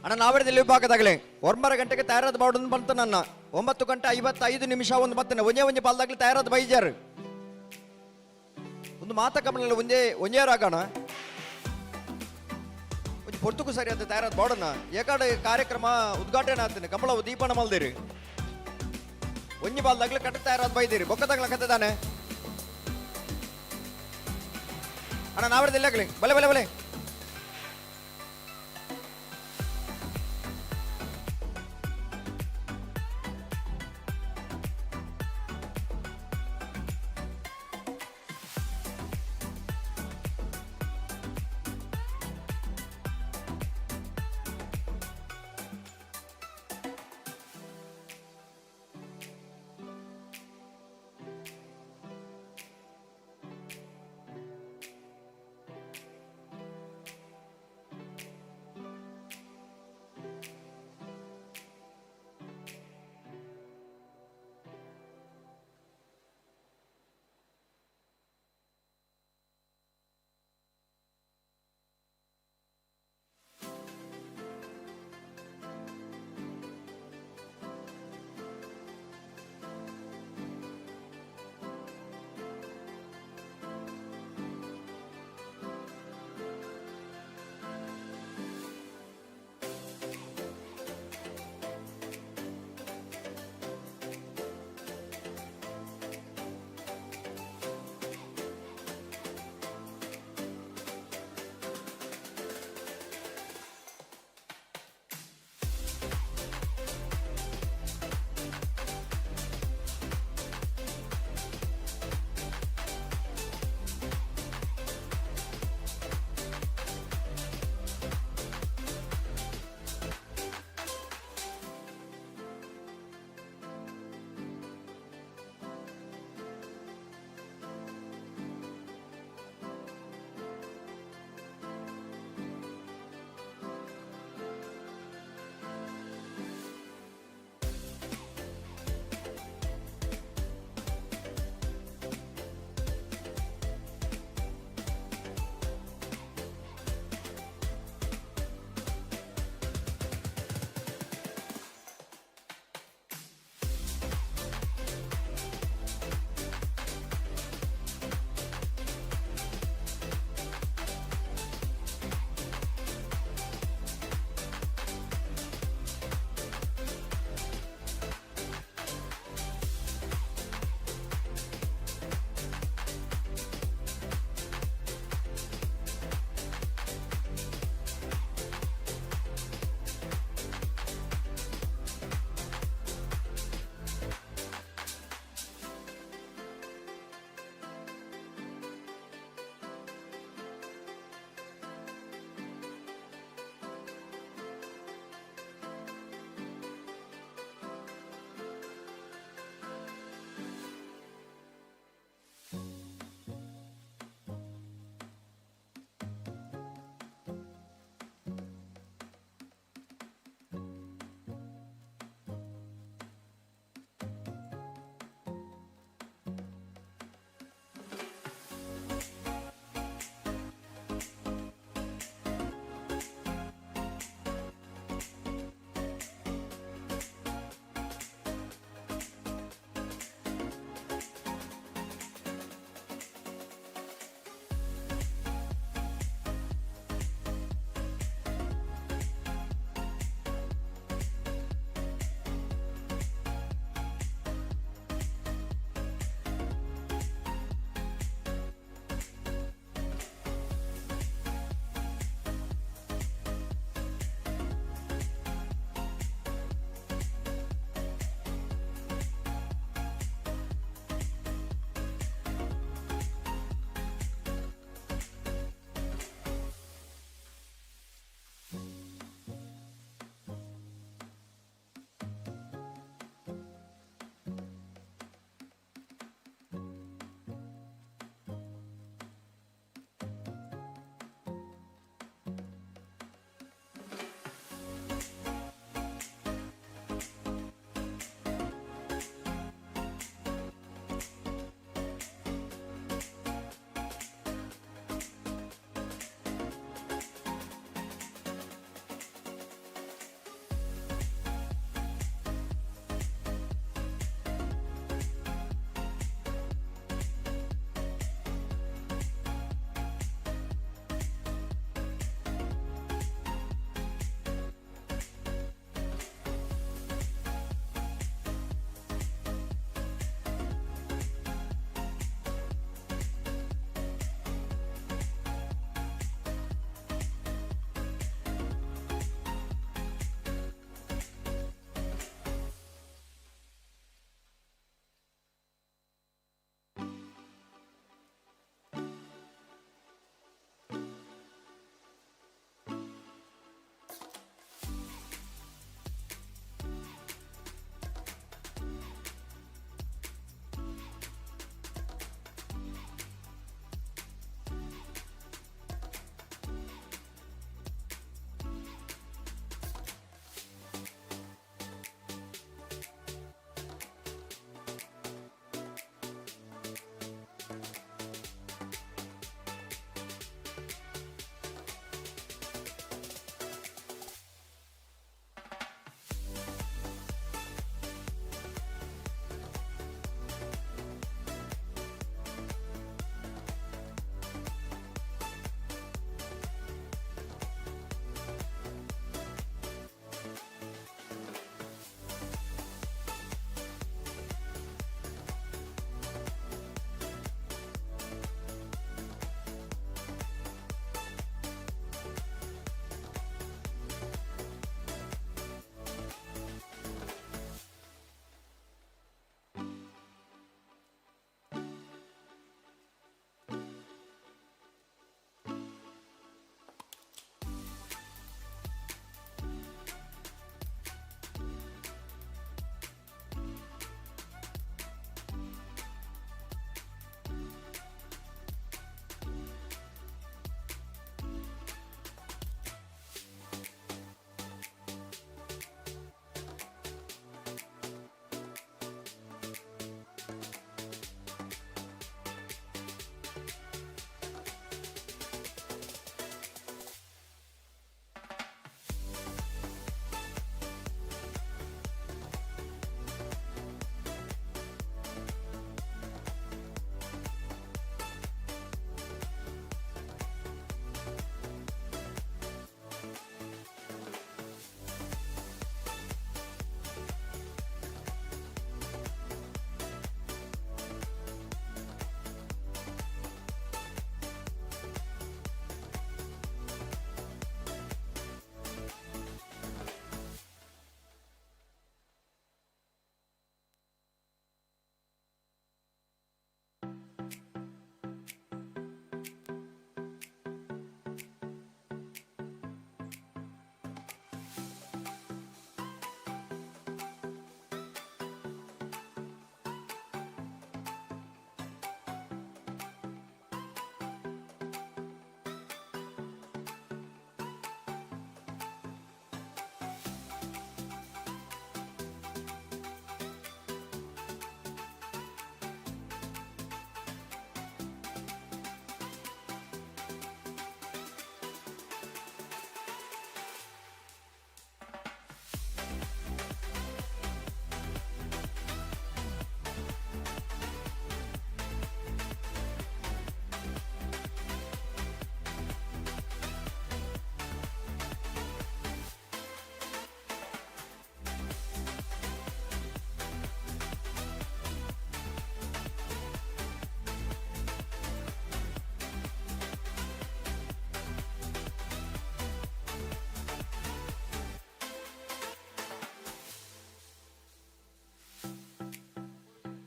ಅಣ್ಣ ನಾವರದಲ್ಲಿ ವಿಭಾಗದಾಗಲೇ ಒಂಬರ ಗಂಟೆಗೆ ತಯಾರಾದ ಬಾಡು ಬಂತು ನನ್ನ. 9 ಗಂಟೆ 55 ನಿಮಿಷ ಒಂದು ಬತ್ತನೆ. ಒಂಜೇ ಒಂಜಿ ಪಾಲ್ದಾಗ್ಲಿ ತಯಾರಾದ ಬೈಜಾರು. ಒಂದು ಮಾತ ಕಮಲ ಒಂಜೇ ಒಂಜೇ ರಾಗಣ ಒಂಜಿ ಪೊರ್ತುಕು ಸರಿ ಅಂತ ತಯಾರಾದ ಬಾಡನ್ನ. ಏಕಾಡ ಕಾರ್ಯಕ್ರಮ ಉದ್ಘಾಟನೆ ಆಗ್ತೇನೆ, ಕಂಬಳ ದೀಪನ ಮಲ್ದಿರಿ. ಒಂಜಿ ಬಾಲ್ದಾಗ್ಲಿ ಕಟ್ಟ ತಯಾರಾದ ಬೈದಿರಿ. ಬೊಕ್ಕದಾಗ್ಲ ಕತ್ತೆ ತಾನೆ. ಅಣ್ಣ ನಾವರದಲ್ಲಿ ಆಗಲಿ. ಬಲೆ ಬಲೆ ಬಲೆ.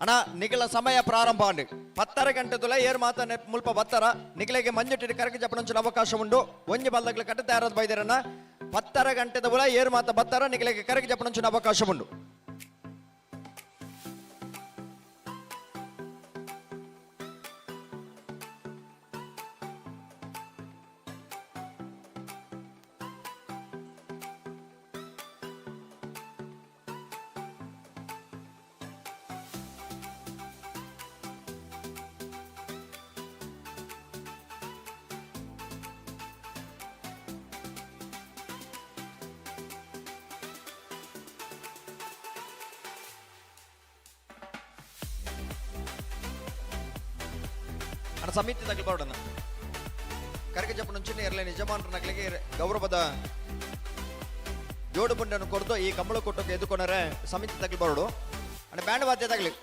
ಅಣ್ಣ, ನಿಗಲ ಸಮಯ ಪ್ರಾರಂಭ ಅಂಡ್ 10:30 ಗಂಟೆದುಲ ಏರ್ ಮಾತ ಮುಲ್ಪ ಬತ್ತರ ನಿಗಲೆಗೆ ಮಂಜುಟ್ಟಿಗೆ ಕರಕ ಜಪ್ಪಣಂಚಿನ ಅವಕಾಶ ಉಂಡು. ಒಂಜಿ ಬಲ್ಲಗ್ಲ ಕಟ್ಟ ತಯಾರಾದ ಬೈದಿರಣ್ಣ. 10:30 ಗಂಟೆದ ಏರ್ ಮಾತ ಬತ್ತರ ನಿಗಲೆಗೆ ಕರಕ ಜಪ್ಪಣಂಚಿನ ಅವಕಾಶ ಉಂಡು. ಅಣ್ಣ, ಸಮಿತಿ ತಗಲ್ ಬರೋಣ. ಕರಕ ಜಪ್ಪಣಂಚಿನ ಇರಲಿ ನಿಜಮಾನ್ರ ನಗಲಿಗೆ ಗೌರವದ ಜೋಡು ಬಂಡನ್ನು ಕೊಡ್ದು ಈ ಕಂಬಳ ಕೊಟ್ಟಕ್ಕೆ ಎದ್ದುಕೊಂಡರೆ ಸಮಿತಿ ತಗಲ್ ಬರೋಡು. ಅಣ್ಣ, ಬ್ಯಾಂಡ್ ವಾದ್ಯ ತಗಲಿ.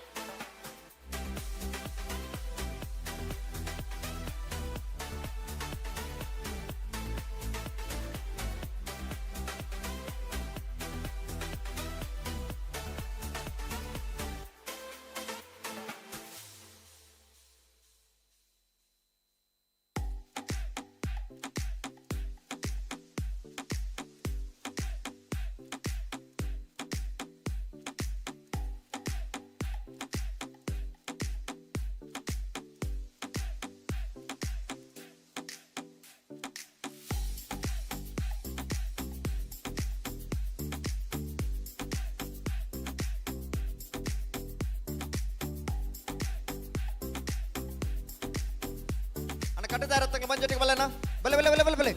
ಅಣ್ಣ, ಕಟ್ಟದಾರ ತಂಗ ಮಂಜೊಟ್ಟಿಗೆ ಬಲ್ಲೆನ ಬಲೆ ಬಲೆ ಬಲೆ ಬಲೆ ಬಲೆ.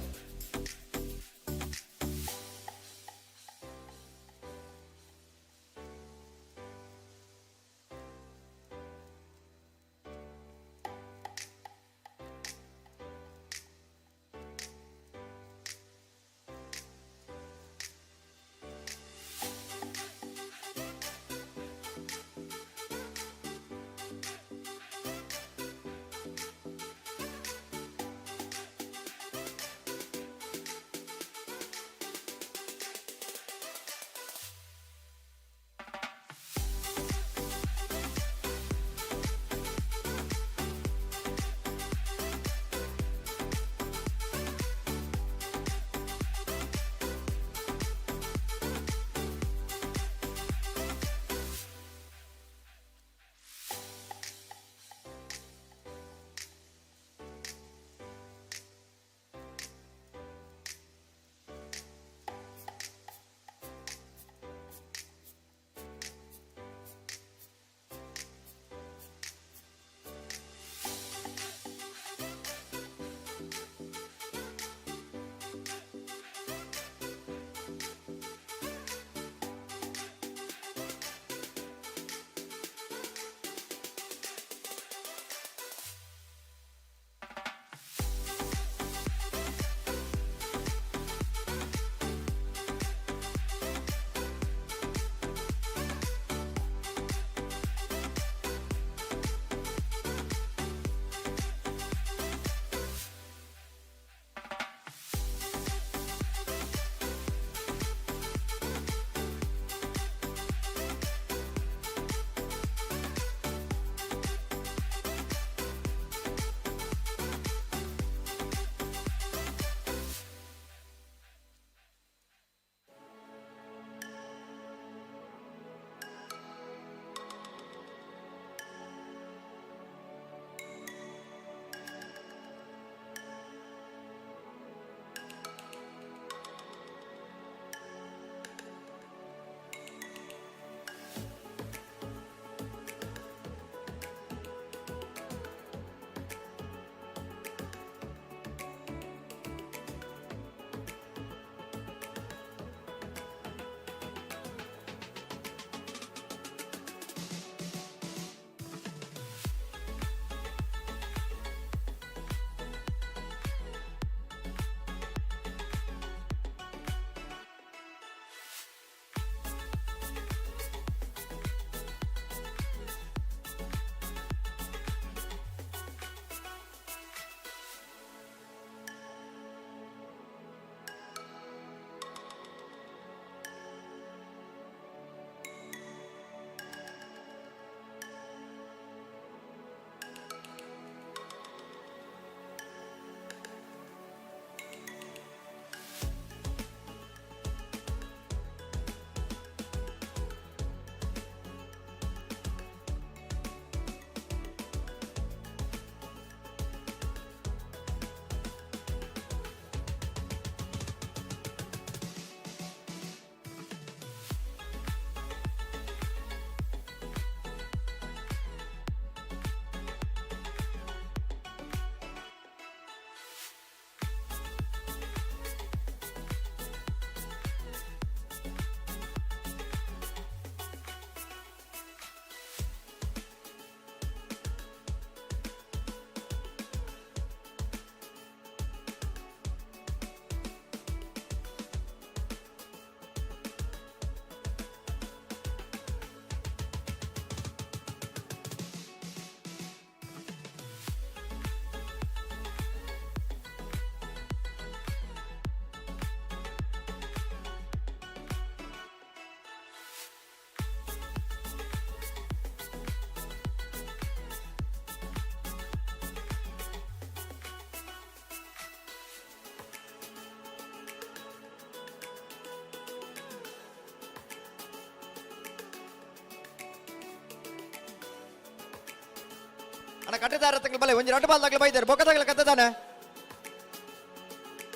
ಕಟ್ಟದಾರ ತಂಗ್ಲ ಬಲೆ ಒಂಜಿ ರಡ್ಡು ಬಾಲ್ ದಾಗ್ಲ ಬೈದಾರೆ ಬೊಕ್ಕದಾಗ್ಲ ಕತ್ತದಾನೆ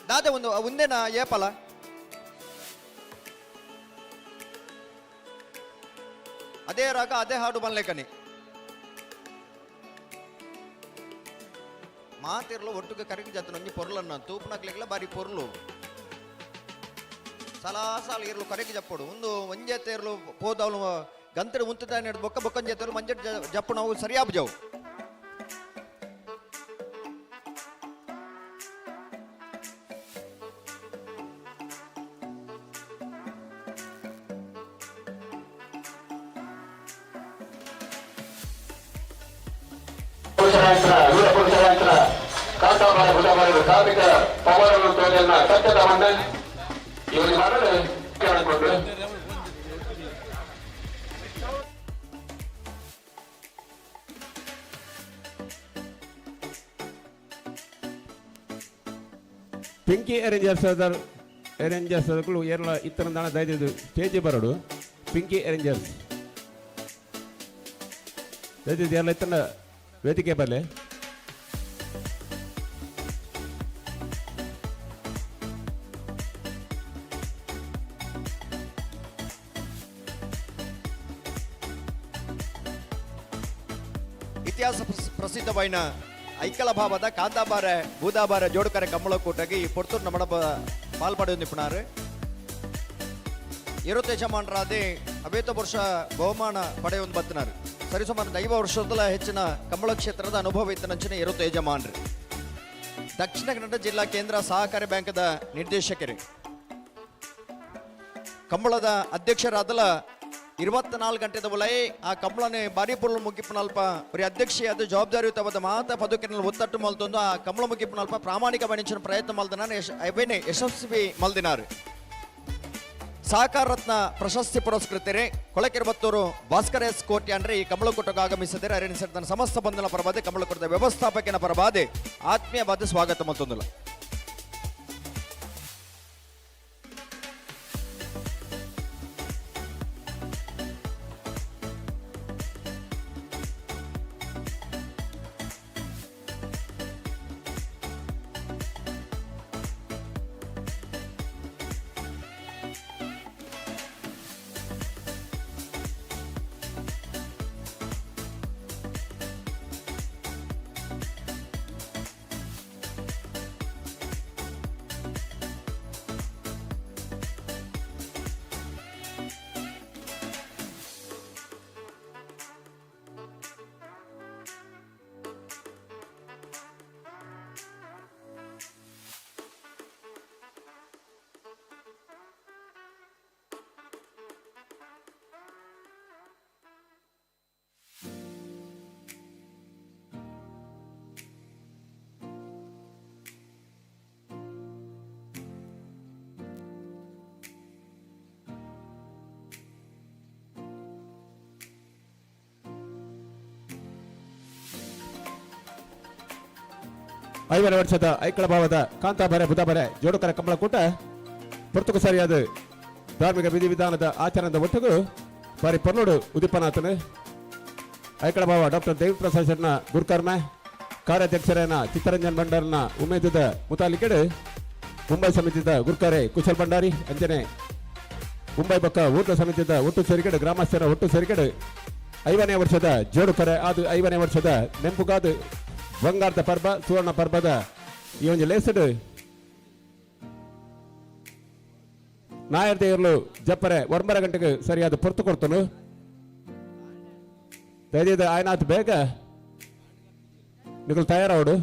ದಾದೆ ಒಂದು ಒಂದೇನ ಏಪಲ ಅದೇ ರಾಗ ಅದೇ ಹಾಡು ಬನ್ಲೇಕನಿ ಮಾತಿರ್ಲು ಒಟ್ಟುಗೆ ಕರಗಿ ಜಾತನ ಒಂಜಿ ಪೊರ್ಲನ್ನ ತೂಪುನಕ್ಲೆಗ್ಲ ಬಾರಿ ಪೊರ್ಲು. ಸಲಾಸಾಲ ಇರ್ಲು ಕರಗಿ ಜಪ್ಪಡು ಒಂದು ಒಂಜೇತೆ ಇರ್ಲು ಪೋದವಲು ಗಂತರು ಉಂತದಾನೆ ಬೊಕ್ಕ ಬೊಕ್ಕಂಜೇತರು ಮಂಜೆ ಜಪ್ಪು ನಾವು ಸರಿಯಾಬು ಜಾವು. ವೀರಪುರುಷರಾಂತರ ಕಾಂತಾಬಾರ ಬುಧಬಾರ ಕಾರ್ಮಿಕ ಪವರನ್ನು ತೋಜನ್ನ ಸತ್ಯದ ಮಣ್ಣೆ ಇವರಿಗೆ ಮರಳು ಕೇಳಿಕೊಂಡು. ಪಿಂಕಿ ಅರೇಂಜರ್ಸ್ ಅರೇಂಜರ್ಸ್ ಏರ್ಲ ಇತ್ತರಂದಾಣ ದಯದಿದ್ದು ಸ್ಟೇಜ್ ಬರೋಡು. ಪಿಂಕಿ ಅರೇಂಜರ್ಸ್ ದಯದಿದ್ದು ಏರ್ಲ ಇತ್ತನ ವೇದಿಕೆ ಬರಲಿ. ಇತಿಹಾಸ ಪ್ರಸಿದ್ಧವಾಯಿನ ಐಕಳ ಭಾವದ ಕಾಂತಾಬಾರೆ ಬೂದಾಬಾರೆ ಜೋಡುಕರೆ ಕಮ್ಮಳಕೂಟಗೆ ಈ ಪೊರ್ತೂರು ನಮ್ಮಡ ಪಾಲ್ಪಡೆಯೊಂದು ನಿಪುಣಾರು ಇರುತ್ತ ಯಜಮಾನರಾದಿ ಅವೇತ ವರ್ಷ ಬಹುಮಾನ ಪಡೆಯೊಂದು ಬತ್ತನಾರು. ಸರಿಸುಮಾರು 50 ವರ್ಷದಲ್ಲ ಹೆಚ್ಚಿನ ಕಂಬಳ ಕ್ಷೇತ್ರದ ಅನುಭವ ಇತ್ತನಂಚಿನ ಇರುತ್ತ ಯಜಮಾನ್ರು ದಕ್ಷಿಣ ಕನ್ನಡ ಜಿಲ್ಲಾ ಕೇಂದ್ರ ಸಹಕಾರಿ ಬ್ಯಾಂಕದ ನಿರ್ದೇಶಕರು ಕಂಬಳದ ಅಧ್ಯಕ್ಷರಾದಲ 24 ಗಂಟೆದ ಉಲೈ ಆ ಕಂಬಳನೆ ಬಾರಿ ಪೊರ್ಲು ಮುಗಿಪುನಲ್ಪ ಒರಿ ಅಧ್ಯಕ್ಷೆಯಾದ ಜವಾಬ್ದಾರಿಯುತವಾದ ಮಾತ ಪದುಕಿನಲ್ಲಿ ಒತ್ತಟ್ಟು ಮಲ್ತೊಂದು ಆ ಕಂಬಳ ಮುಗಿಪುನಲ್ಪ ಪ್ರಾಮಾಣಿಕ ಬಣಿಚಿನ ಪ್ರಯತ್ನ ಮಲ್ದನ ಅವೇನೆ ಯಶಸ್ವಿ ಮಲ್ದಿನಾರು. ಸಹಕಾರ ರತ್ನ ಪ್ರಶಸ್ತಿ ಪುರಸ್ಕೃತರೆ ಕೊಳಕೆರಬತ್ತೂರು ಭಾಸ್ಕರ ಎಸ್ ಕೋಟ್ಯಾನ್ರೆ ಅಂದ್ರೆ ಈ ಕಮಲಕೂಟಕ್ಕೆ ಆಗಮಿಸಿದರೆ ಅರಣ್ಯ ತನ್ನ ಸಮಸ್ತ ಬಂಧನ ಪರವಾದ ಕಮಲಕೂಟದ ವ್ಯವಸ್ಥಾಪಕನ ಪರವಾದ ಆತ್ಮೀಯವಾದ ಸ್ವಾಗತ ಮತ್ತೊಂದಿಲ್ಲ. 50ನೇ ವರ್ಷದ ಐಕಳ ಭಾವದ ಕಾಂತಾಬಾರೆ ಬುಧಾಬಾರೆ ಜೋಡುಕರ ಕಂಬಳಕೂಟ ಪೊರ್ತುಕು ಸರಿಯಾದ ಧಾರ್ಮಿಕ ವಿಧಿವಿಧಾನದ ಆಚರಣೆದ ಒಟ್ಟಿಗೂ ಬಾರಿ ಪೊರ್ಲೋಡು ಉದಿಪನಾಥನು. ಐಕಳ ಭಾವ ಡಾಕ್ಟರ್ ದೇವಿಪ್ರಸಾದ್ ಶೆಟ್ನ ಗುರುಕರ್ಮ ಕಾರ್ಯಾಧ್ಯಕ್ಷರೇನ ಚಿತ್ತರಂಜನ್ ಭಂಡಾರ್ನ ಉಮೇದದ ಮುತಾಲಿಕೆಡು ಮುಂಬೈ ಸಮಿತಿದ ಗುರ್ಕಾರೆ ಕುಶಲ್ ಭಂಡಾರಿ ಅಂಜನೆ ಮುಂಬೈ ಬಕ್ಕ ಊಟ ಸಮಿತಿದ ಒಟ್ಟು ಸೇರಿಕೆಡು ಗ್ರಾಮಸ್ಥರ ಒಟ್ಟು ಸೇರಿಕೆಡು 50ನೇ ವರ್ಷದ ಜೋಡುಕರೆ ಅದು 50ನೇ ವರ್ಷದ ನೆಂಪುಗಾದು ಬಂಗಾರದ ಪರ್ಬ ಸುವರ್ಣ ಪರ್ಬದ ಈ ಒಂದು ಲೇಸಡು ನಾಯರ್ ದೇವರು ಜಪ್ಪರೆ 9 ಗಂಟೆಗೆ ಸರಿಯಾದ ಪೊರ್ತು ಕೊಡ್ತನು. ದಯದೀದ ಆಯ್ನಾಥ್ ಬೇಗ ನಿಕಲ್ ತಯಾರಾವಡು.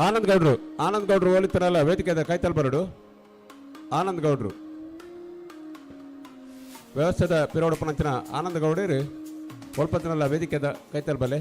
ಆನಂದ್ ಗೌಡ್ರು, ಆನಂದ್ ಗೌಡ್ರು ಓಲಿತ್ತರಲ್ಲ ವೇದಿಕೆದ ಕೈತಲ್ ಬರಡು. ಆನಂದ್ ಗೌಡ್ರು ವ್ಯವಸ್ಥೆದ ಪಿರೋಡಪ್ಪನಂಚಿನ ಆನಂದ್ ಗೌಡರು ಒಲ್ಪತ್ತಿನಲ್ಲ ವೇದಿಕೆದ ಕೈತಲ್ ಬಲೆ.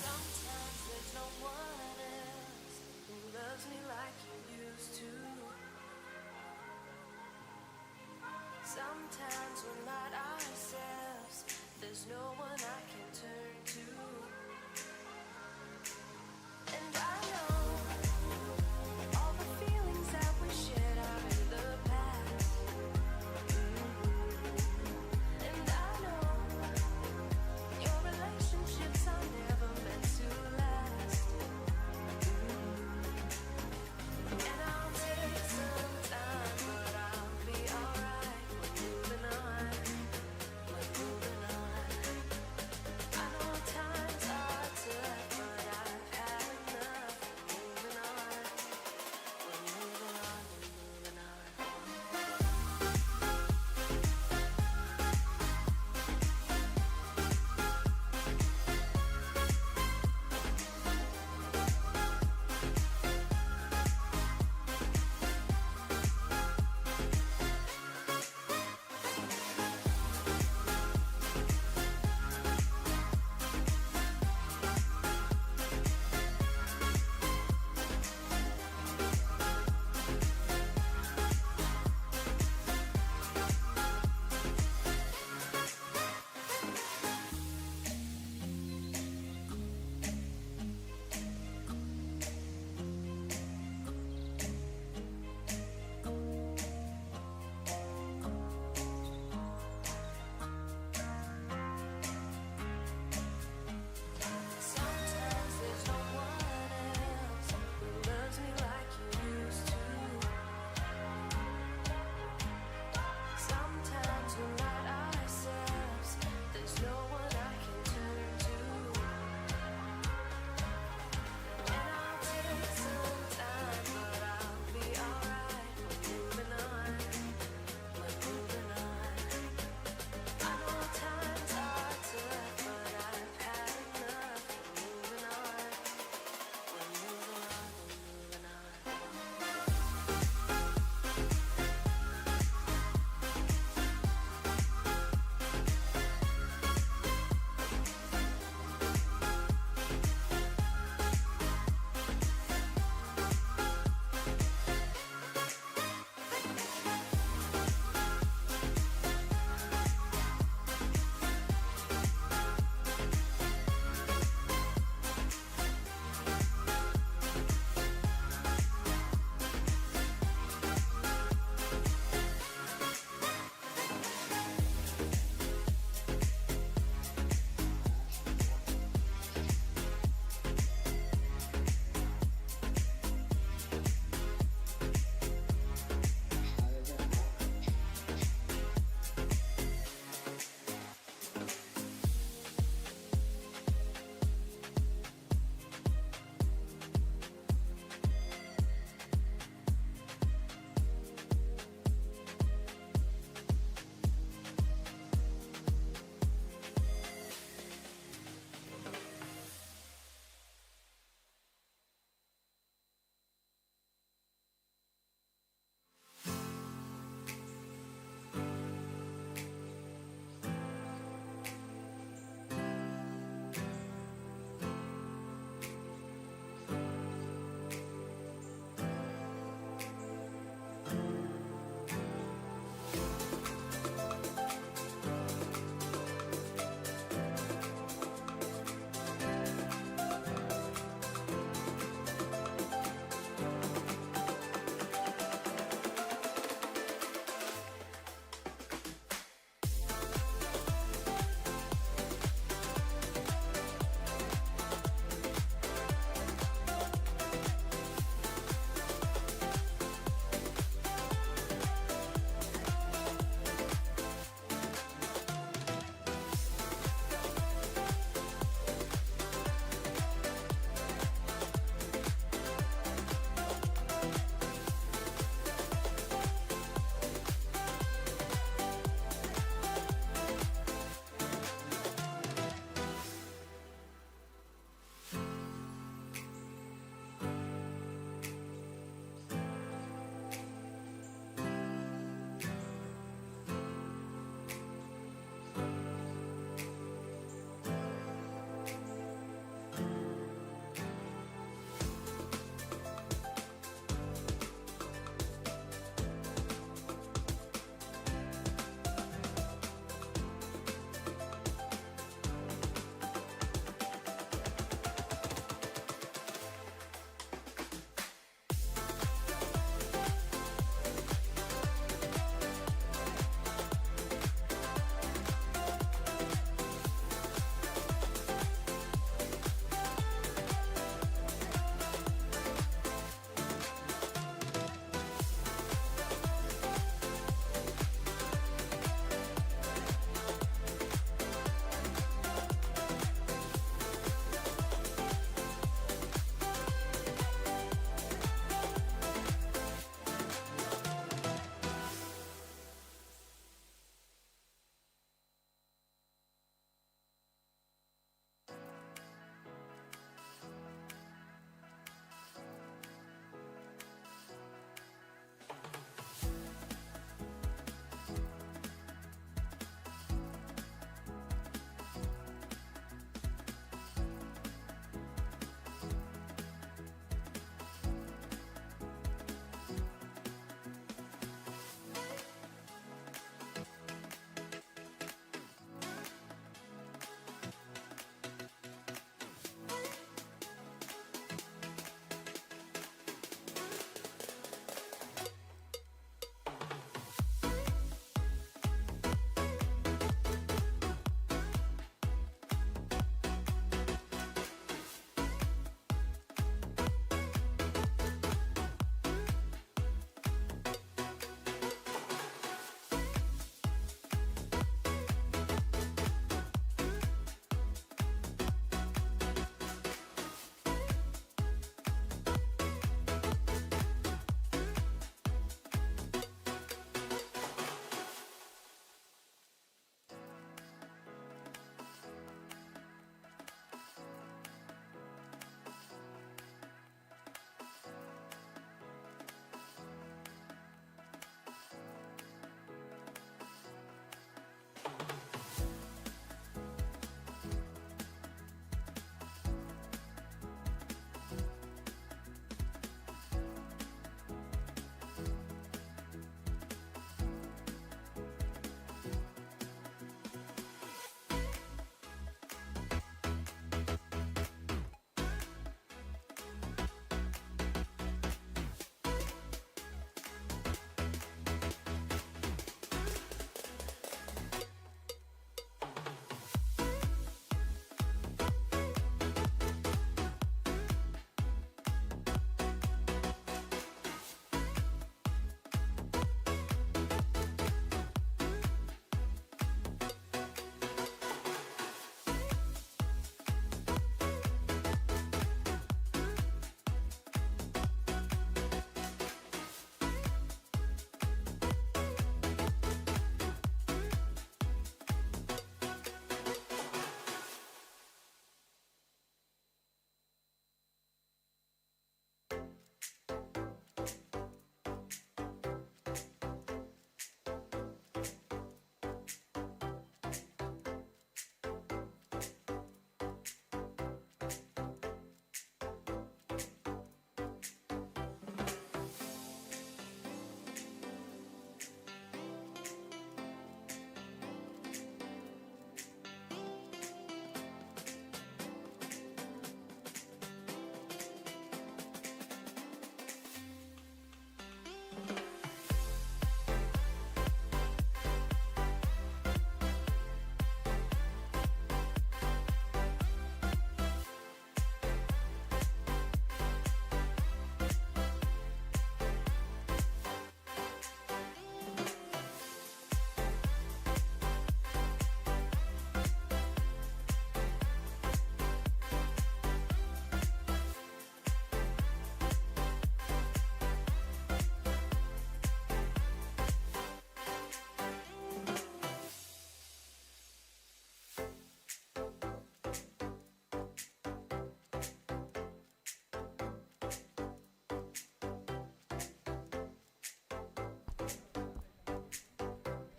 Sometimes there's no one else who loves me like you used to. Sometimes we're not ourselves. There's no one I can turn to. And I know all the feelings that we shared are in the past. And I know your relationships are never meant to last. And I'll take some time, but I'll be alright. We're moving on, we're moving on. I know time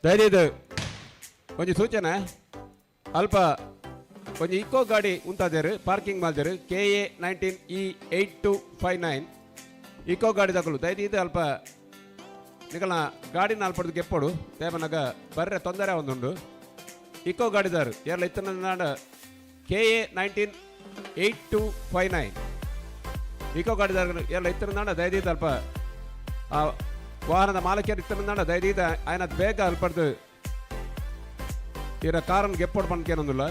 ಧೈರ್ಯದ ಒಂಜಿ ಸೂಚನೆ ಅಲ್ಪ ಒಂಜಿ eco ಗಾಡಿ ಉಂತಾದೇರು parking ಮಲ್ದೇರು KA 19 E 8259 Eeco ಗಾಡಿ ತಗೊಳ್ಳು. ದಯದೀದು ಅಲ್ಪ ನಿಕಲ್ನ ಗಾಡಿನ ಅಲ್ಪಡ್ದು ಗೆಪ್ಪಡು ದೇವನಾಗ ಬರ್ರೆ ತೊಂದರೆ ಒಂದುಂಡು. Eco ಗಾಡಿದಾರು ಏರ್ಲ ಇತ್ತನಾಡ KA 19 8259 Eeco ಗಾಡಿದಾರ ಏರ್ಲ ಇತ್ತನಾಡ ದಯದೀದು ಅಲ್ಪ ಆ ವಾಹನದ ಮಾಲಕಿಯರು ಇತ್ತನಾಡ ದಯದೀದ ಆಯ್ನ ಬೇಗ ಅಲ್ಪಡ್ದು ಇರ ಕಾರನ್ ಗೆಪ್ಪೊಡು ಪನ್ಕೇನೊಂದುಲ್ಲ.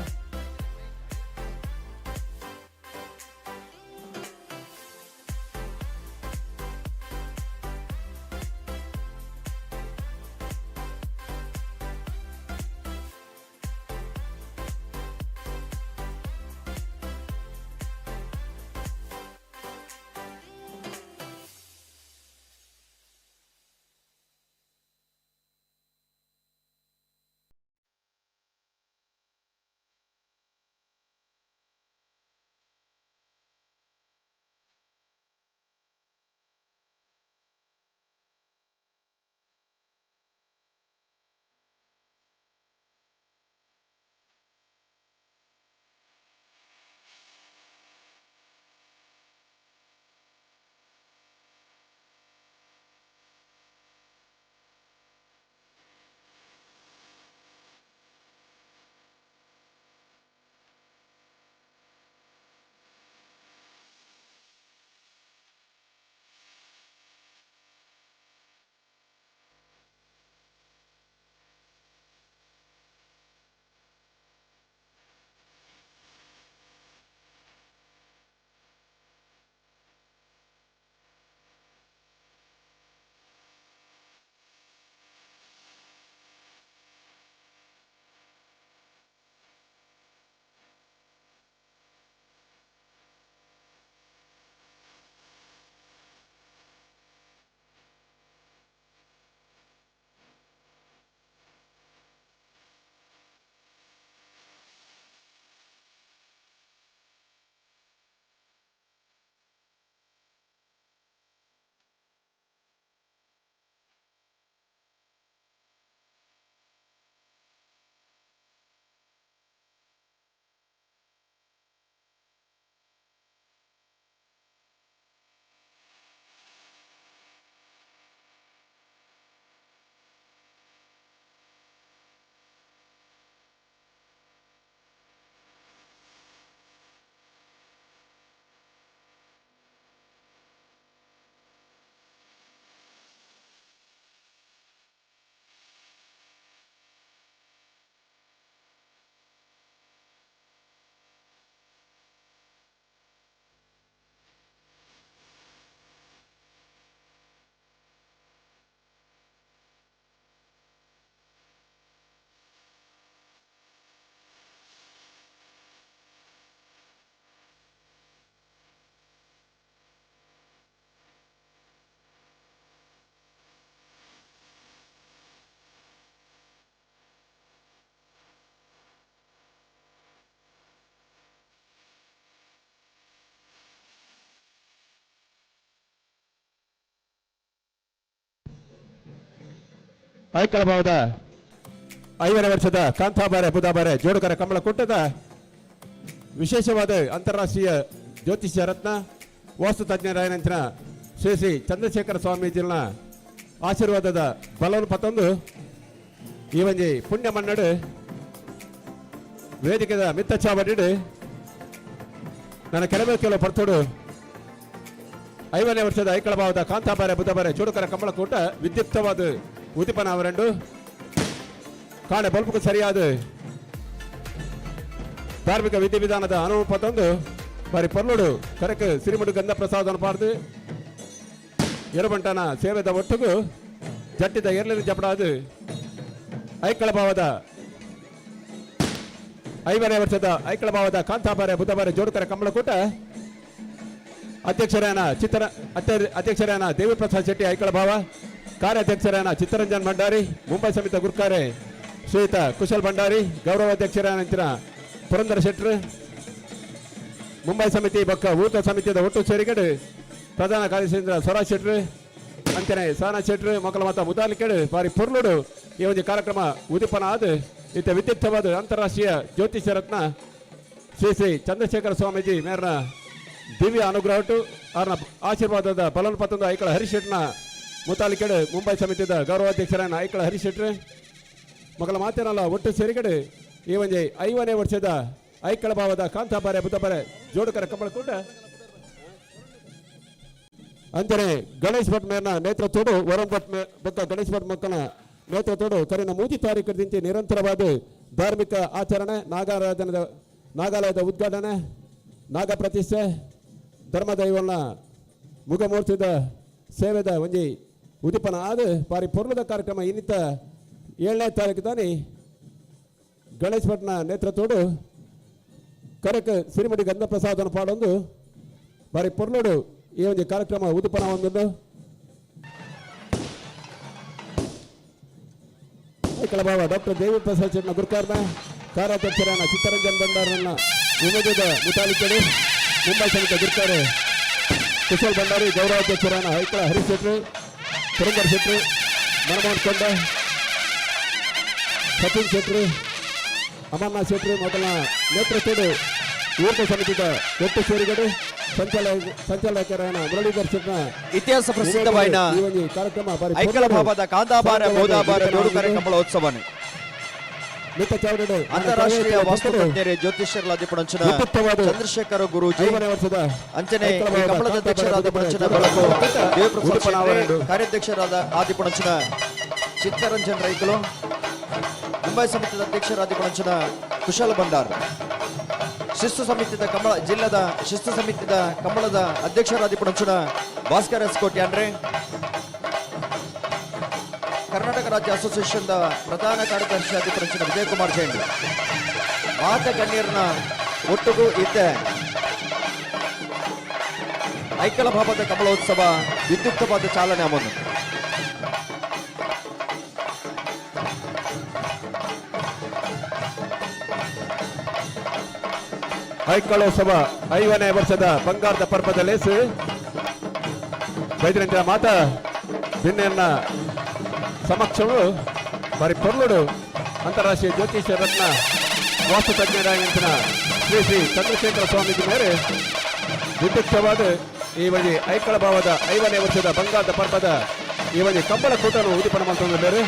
ಐಕಳಭಾವದ 50ನೇ ವರ್ಷದ ಕಾಂತಾಬಾರೆ ಬುಧಾಬಾರೆ ಜೋಡುಕರ ಕಮಲ ಕೂಟದ ವಿಶೇಷವಾದ ಅಂತಾರಾಷ್ಟ್ರೀಯ ಜ್ಯೋತಿಷ್ಯ ರತ್ನ ವಾಸ್ತು ತಜ್ಞರಾಯನಂಚಿನ ಶ್ರೀ ಶ್ರೀ ಚಂದ್ರಶೇಖರ ಸ್ವಾಮೀಜಿನ ಆಶೀರ್ವಾದದ ಬಲವನ್ನು ಪತ್ತೊಂದು ಈ ಒಂಜಿ ಪುಣ್ಯ ಮನ್ನಡು ವೇದಿಕೆದ ಮಿತ್ತ ಚಾವಡಿಡು ನನ್ನ ಕೆಲವೇ ಕೆಲವು ಪರ್ತೋಡು 50ನೇ ವರ್ಷದ ಐಕಳಭಾವದ ಕಾಂತಾಬಾರೆ ಬುಧಬಾರೆ ಚೋಡುಕರ ಕಮಲಕೂಟ ವಿದ್ಯುಕ್ತವಾದ ಉದಿಪನ ಅವರೆಂಡು ಕಾಣೆ ಬಲ್ಪಕ್ಕೂ ಸರಿಯಾದ ಧಾರ್ಮಿಕ ವಿಧಿವಿಧಾನದ ಅನುಪತ್ತೊಂದು ಬಾರಿ ಪೊರ್ಲುಡು ಕರೆಕ್ ಸಿರಿಮುಡು ಗಂಧ ಪ್ರಸಾದವನ್ನು ಪಾಡ್ದು ಎರಬಂಟನ ಸೇವೆದ ಒಟ್ಟುಗು ಜಟ್ಟಿದ ಎರ್ಲಿನ ಜಪಡಾದು ಐಕಳಭಾವದ 50ನೇ ವರ್ಷದ ಐಕಳಭಾವದ ಕಾಂತಾಬಾರೆ ಬುಧಬಾರೆ ಜೋಡುಕರ ಕಮಲಕೂಟ ಅಧ್ಯಕ್ಷರಾನ ಅಧ್ಯಕ್ಷರಾನ ದೇವಿಪ್ರಸಾದ್ ಶೆಟ್ಟಿ ಐಕಳಭಾವ, ಕಾರ್ಯಾಧ್ಯಕ್ಷರಾನ ಚಿತ್ತರಂಜನ್ ಭಂಡಾರಿ, ಮುಂಬೈ ಸಮಿತಿ ಗುರ್ಕಾರೆ ಶ್ರೀಯುತ ಕುಶಲ್ ಭಂಡಾರಿ, ಗೌರವಾಧ್ಯಕ್ಷರಾನ ಪುರಂದರ ಶೆಟ್ಟರು, ಮುಂಬೈ ಸಮಿತಿ ಬೊಕ್ಕ ಊಟ ಸಮಿತಿಯ ಒಟ್ಟು ಸೇರಿಗಡು ಪ್ರಧಾನ ಕಾರ್ಯದರ್ಶಿ ಸ್ವರಾಜ್ ಶೆಟ್ರು, ಅಂಚನೆ ಸಾನಾ ಶೆಟ್ರು, ಮಕ್ಕಳ ಮಾತ ಮುದಾಲಿಕೆಡು ಬಾರಿ ಪೊರ್ಲುಡು ಈ ಒಂದು ಕಾರ್ಯಕ್ರಮ ಉದ್ದೀಪನ ಆದ ಇತ್ತ ವಿದ್ಯುಕ್ತವಾದ ಅಂತಾರಾಷ್ಟ್ರೀಯ ಜ್ಯೋತಿಷ್ಯ ರತ್ನ ಶ್ರೀ ಶ್ರೀ ಚಂದ್ರಶೇಖರ ಸ್ವಾಮೀಜಿ ಮೇರ್ನ ದಿವ್ಯ ಅನುಗ್ರಹಟ್ಟು ಅವರ ಆಶೀರ್ವಾದದ ಬಲನ್ ಪತ್ತೊಂದು ಐಕಳ ಹರಿಶೆಟ್ನ ಮುತಾಲಿಕೆಡು ಮುಂಬೈ ಸಮಿತಿದ ಗೌರವಾಧ್ಯಕ್ಷರಾன ಐಕಳ ಹರಿಶೆಟ್ರು ಮಗಳ ಮಾತೇನಲ್ಲ ಒಟ್ಟು ಸೇರಿಗಡೆ ಈ ಒಂಜಿ 50ನೇ ವರ್ಷದ ಐಕಳ ಭಾವದ ಕಾಂತಾಬಾರೆ ಬುಧಬಾರೆ ಜೋಡುಕರ ಕಂಬಳಕೂಟ ಅಂಚನೆ ಗಣೇಶ್ ಭಟ್ ಮೇರ್ನ ನೇತೃತ್ವಡು ವರುಣ್ ಭಟ್ ಬೊಕ್ಕ ಗಣೇಶ್ ಭಟ್ ಮಕ್ಕಳ ನೇತೃತ್ವಡು ಕರಿನ 3 ತಾರೀಕು ದಿಂಚಿ ನಿರಂತರವಾದ ಧಾರ್ಮಿಕ ಆಚರಣೆ, ನಾಗಾರಾಧನದ ನಾಗಾಲಯದ ಉದ್ಘಾಟನೆ, ನಾಗ ಪ್ರತಿಷ್ಠೆ, ಧರ್ಮದೈವನ ಮುಖಮೂರ್ತಿದ ಸೇವೆದ ಒಂಜಿ ಉದಿಪನ ಆದ ಬಾರಿ ಪೊರ್ಲದ ಕಾರ್ಯಕ್ರಮ ಇನ್ನಿತ 7ನೇ ತಾರೀಕು ತಾನಿ ಗಣೇಶ್ ಭಟ್ನ ನೇತೃತ್ವಡು ಕರೆಕ್ ಸಿರಿಮಡಿ ಗಂಧ ಪ್ರಸಾದನ ಪಾಡೊಂದು ಬಾರಿ ಪೊರ್ಲುಡು ಈ ಒಂದು ಕಾರ್ಯಕ್ರಮ ಉದಿಪನ ಒಂದೊಂದು ಐಕಳ ಭಾವ ಡಾಕ್ಟರ್ ದೇವಿ ಪ್ರಸಾದ್ ಶೆಟ್ನ ಗುರುಕಾರ್ನ ಕಾರ್ಯಾಧ್ಯಕ್ಷರಾನ ಚಿತ್ತರಂಜನ್ ಭಂಡಾರನ್ನ ವಿಮೋದದ ಮುತಾಲಿಕೆಡು ಮುಂಬೈ ಸಮಿತಿ ಗುರುಕಾರ್ ಕುಶಲ್ ಭಂಡಾರಿ, ಗೌರವಾಧ್ಯಕ್ಷರಾನ ಐಕಳ ಹರೀಶ್ ಶೆಟ್ರು, ಸುರೇಂದರ್ ಶೆಟ್ರು, ಮನಮೋಹನ್ ಕೊಂಡ, ಸಚಿನ್ ಶೆಟ್ರು, ಅಮರ್ನಾಥ್ ಶೆಟ್ರು ಮೊದಲ ನೇತೃತ್ವದ ಊಟ ಸಮಿತಿದ ಒಟ್ಟು ಸೇರಿಗಡು ಸಂಚಾಲಕರಾನ ಮುರಳೀಧರ್ ಶೆಟ್ನ ಇತಿಹಾಸ ಪ್ರಸಿದ್ಧವಾಯಿನ ಈ ಒಂದು ಕಾರ್ಯಕ್ರಮ ಬಾರಿ ಐಕಳ ಭಾವದ ಕಾಂತಾಬಾರ ಬೋದಾಬಾರ ಜೋಡುಕರೆ ಕಂಬಳೋತ್ಸವನೆ ಮಿತ್ತ ಚಾವಡಿಡು ಅಂತಾರಾಷ್ಟ್ರೀಯ ವಾಸ್ತುತಜ್ಞರೇ ಜ್ಯೋತಿಷ್ಯರಾದಿಪುಣಂಚಿನ ಚಂದ್ರಶೇಖರ ಗುರೂಜಿ 50ನೇ ವರ್ಷದ ಅಂಚನೆ ಐಕಳ ಈ ಭಾವದ ಕಂಬಳದ ಅಧ್ಯಕ್ಷರಾದ ಪುಣಂಚಿನ ಬೆಳಕು ದೇವಪ್ರಸಾದ್ ಶೆಟ್ಟಿ, ಕಾರ್ಯಾಧ್ಯಕ್ಷರಾದ ಆದಿಪುಣಂಚಿನ ಚಿತ್ತರಂಜನ್ ರೈಕುಲು, ಮುಂಬೈ ಸಮಿತಿಯ ಅಧ್ಯಕ್ಷರಾದ ಪುಣಂಚಿನ ಕುಶಲ ಭಂಡಾರ್, ಶಿಸ್ತು ಸಮಿತಿದ ಕಂಬಳ ಜಿಲ್ಲಾದ ಶಿಸ್ತು ಸಮಿತಿದ ಕಂಬಳದ ಅಧ್ಯಕ್ಷರಾದ ಪುಣಂಚಿನ ಭಾಸ್ಕರ್ ಎಸ್ ಕೋಟ್ಯಾನ್ರೆ, ಕರ್ನಾಟಕ ರಾಜ್ಯ ಅಸೋಸಿಯೇಷನ್ ಪ್ರಧಾನ ಕಾರ್ಯದರ್ಶಿ ಆದಿಪುಣಂಚಿನ ವಿಜಯಕುಮಾರ್ ಜೈನ್, ಮಾತ ಗಣ್ಯರನ್ನ ಒಟ್ಟಿಗೂ ಇದ್ದೆ ಐಕಳ ಭಾವದ ಕಮಲೋತ್ಸವ ವಿದ್ಯುಕ್ತವಾದ ಚಾಲನೆ ಅಮನು. ಐಕಳೋತ್ಸವ 50ನೇ ವರ್ಷದ ಬಂಗಾರದ ಪರ್ವದ ಲೇಸು ವೈದ್ಯರಂತಿನ ಮಾತಾ ಬಿನ್ನೆಯನ್ನ ಸಮಕ್ಷವು ಬಾರಿ ಪೊರ್ಲುಡು ಅಂತಾರಾಷ್ಟ್ರೀಯ ಜ್ಯೋತಿಷ್ಯ ರತ್ನ ವಾಸ್ತು ತಜ್ಞರಾಗಿನ ಶ್ರೀ ಶ್ರೀ ಚಂದ್ರಶೇಖರ ಸ್ವಾಮೀಜಿ ಮೇರೆ ವಿದ್ಯುಕ್ತವಾದ ಈ ಒಂಜಿ ಐಕಳ ಭಾವದ 50ನೇ ವರ್ಷದ ಬಂಗಾರದ ಪರ್ವದ ಈ ಒಂಜಿ ಕಂಬಳ ಕೂಟನು ಉದಿಪನ ಮಾಡ್ತಂದ್ರೆ.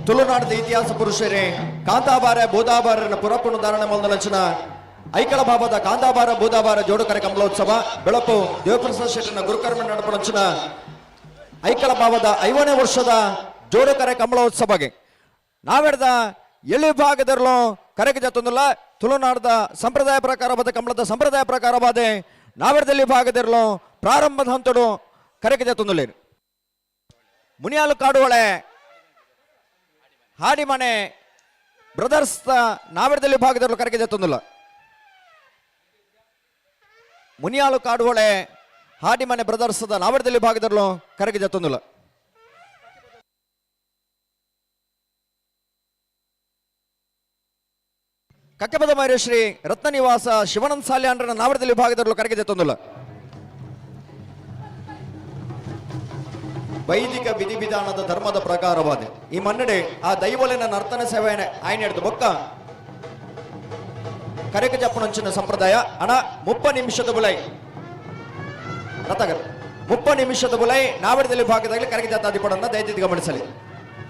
ತುಳುನಾಡದ ಇತಿಹಾಸ ಪುರುಷರೇ ಕಾಂತಾಬಾರ ಬೋದಾಬಾರನ ಪುರಪುಣ ಧಾರಣ ಮೊದಲಂಚಿನ ಐಕಳ ಭಾವದ ಕಾಂತಾಬಾರ ಬೋದಾಬಾರ ಜೋಡುಕರೆ ಕಮಲೋತ್ಸವ ಬೆಳಪು ದೇವಪ್ರಸಾದ್ ಶೆಟ್ಟನ ಗುರುಕರ್ಮ ನಡಪುಣಂಚಿನ ಐಕಳ ಭಾವದ 50ನೇ ವರ್ಷದ ಜೋಡುಕರೆ ಕಮಲೋತ್ಸವಗೆ ನಾವೆಡ್ದ ಎಳಿ ಭಾಗದಲ್ಲೂ ಕರೆಗೆ ಜತ್ತೊಂದಿಲ್ಲ ತುಳುನಾಡದ ಸಂಪ್ರದಾಯ ಪ್ರಕಾರವಾದ ಕಮಲದ ಸಂಪ್ರದಾಯ ಪ್ರಕಾರವಾದ ನಾವೆಡ್ದಲ್ಲಿ ಭಾಗದಿರಲು ಪ್ರಾರಂಭದ ಹಂತಡು ಕರೆಗೆ ಜತ್ತೊಂದಿಲ್ಲ. ಮುನಿಯಾಲು ಕಾಡುವಳೆ ಹಾಡಿಮನೆ ಬ್ರದರ್ಸ್ ನಾವೆಡ್ದಲ್ಲಿ ಭಾಗದಲ್ಲೂ ಕರೆಗೆ ಜತ್ತೊಂದಿಲ್ಲ. ಮುನಿಯಾಲು ಕಾಡುವಳೆ ಹಾಡಿಮನೆ ಬ್ರದರ್ಸ್ ನಾವೆಡ್ದಲ್ಲಿ ಭಾಗದಲ್ಲೂ ಕರೆಗೆ ಜತ್ತೊಂದಿಲ್ಲ. ಕಕ್ಕೆಪದ ಮೈರೆ ಶ್ರೀ ರತ್ನ ನಿವಾಸ ಶಿವಾನಂದ ಸಾಲ್ಯಾಂಡ್ರನ ನಾವರದಲ್ಲಿ ಭಾಗದಲ್ಲೂ ಕರೆಗೆ ಜತ್ತೊಂದಿಲ್ಲ. ವೈದಿಕ ವಿಧಿವಿಧಾನದ ಧರ್ಮದ ಪ್ರಕಾರವಾದ ಈ ಮನ್ನಡೆ ಆ ದೈವಲಿನ ನರ್ತನ ಸೇವೆಯನ್ನು ಆಯ್ನೆಡ್ದು ಬೊಕ್ಕ ಕರೆಕ ಜಪ್ಪುನಂಚಿನ ಸಂಪ್ರದಾಯ. ಅಣ 30 ನಿಮಿಷದ ಬುಲೈ ರಥಗರ್ 30 ನಿಮಿಷದ ಬುಲೈ ನಾವಡದಲ್ಲಿ ಭಾಗದಲ್ಲಿ ಕರಗಿ ಜಾತಾದಿಪಡನ್ನ ದಯದಿದ್ದು ಗಮನಿಸಲಿ.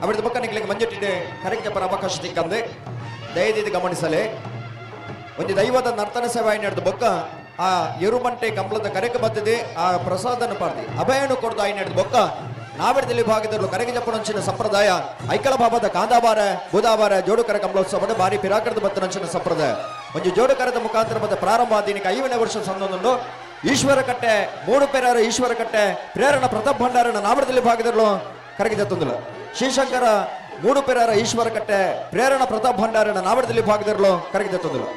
ಅವರದ್ದು ಬೊಕ್ಕ ನಿಕ್ಲೆಗ್ ಮಂಜುಟ್ಟಿಡೆ ಕರಗಿ ಜಪ್ಪನ ಅವಕಾಶ ತಿಕ್ಕಂದೆ ದಯದಿದ್ದು ಗಮನಿಸಲಿ. ಒಂದು ದೈವದ ನರ್ತನ ಸೇವೆ ಆಯ್ನೆಡ್ದು ಬೊಕ್ಕ ಆ ಎರುಮಂಟೆ ಕಂಬಳದ ಕರೆಕ ಬತ್ತದೆ ಆ ಪ್ರಸಾದನ ಪಾರ್ದಿ ಅಭಯನು ಕೊಡ್ದು ಆಯ್ನೆಡ್ದು ಬೊಕ್ಕ ನಾವಡದಲ್ಲಿ ಭಾಗದಲ್ಲಿ ಕರಗಿ ಜಪ್ಪನಂಚಿನ ಸಂಪ್ರದಾಯ. ಐಕಳ ಬಾಬಾದ ಕಾಂದಾಬಾರ ಬುದಾಬಾರ ಜೋಡುಕರ ಕಂಬಳೋತ್ಸವ ಬಾರಿ ಪಿರಾಕರದ ಬತ್ತನಂಚಿನ ಸಂಪ್ರದಾಯ. ಒಂದು ಜೋಡುಕರದ ಮುಖಾಂತರ ಮತ್ತೆ ಪ್ರಾರಂಭ ದಿನಕ್ಕೆ 5ನೇ ವರ್ಷ ಸಂದೊಂದು ಈಶ್ವರ ಕಟ್ಟೆ ಮೂಡು ಪೆರಾರ ಈಶ್ವರ ಕಟ್ಟೆ ಪ್ರೇರಣ ಪ್ರತಾಪ್ ಭಂಡಾರನ ನಾವಡದಲ್ಲಿ ಭಾಗದಲ್ಲೂ ಕರಗಿ ಜತ್ತೊಂದಿಲ್ಲ. ಶ್ರೀಶಂಕರ ಮೂಡು ಪೆರಾರ ಈಶ್ವರ ಕಟ್ಟೆ ಪ್ರೇರಣ ಪ್ರತಾಪ್ ಭಂಡಾರನ ನಾವಡದಲ್ಲಿ ಭಾಗದಲ್ಲೂ ಕರಗಿ ಜತ್ತೊಂದಿಲ್ಲ.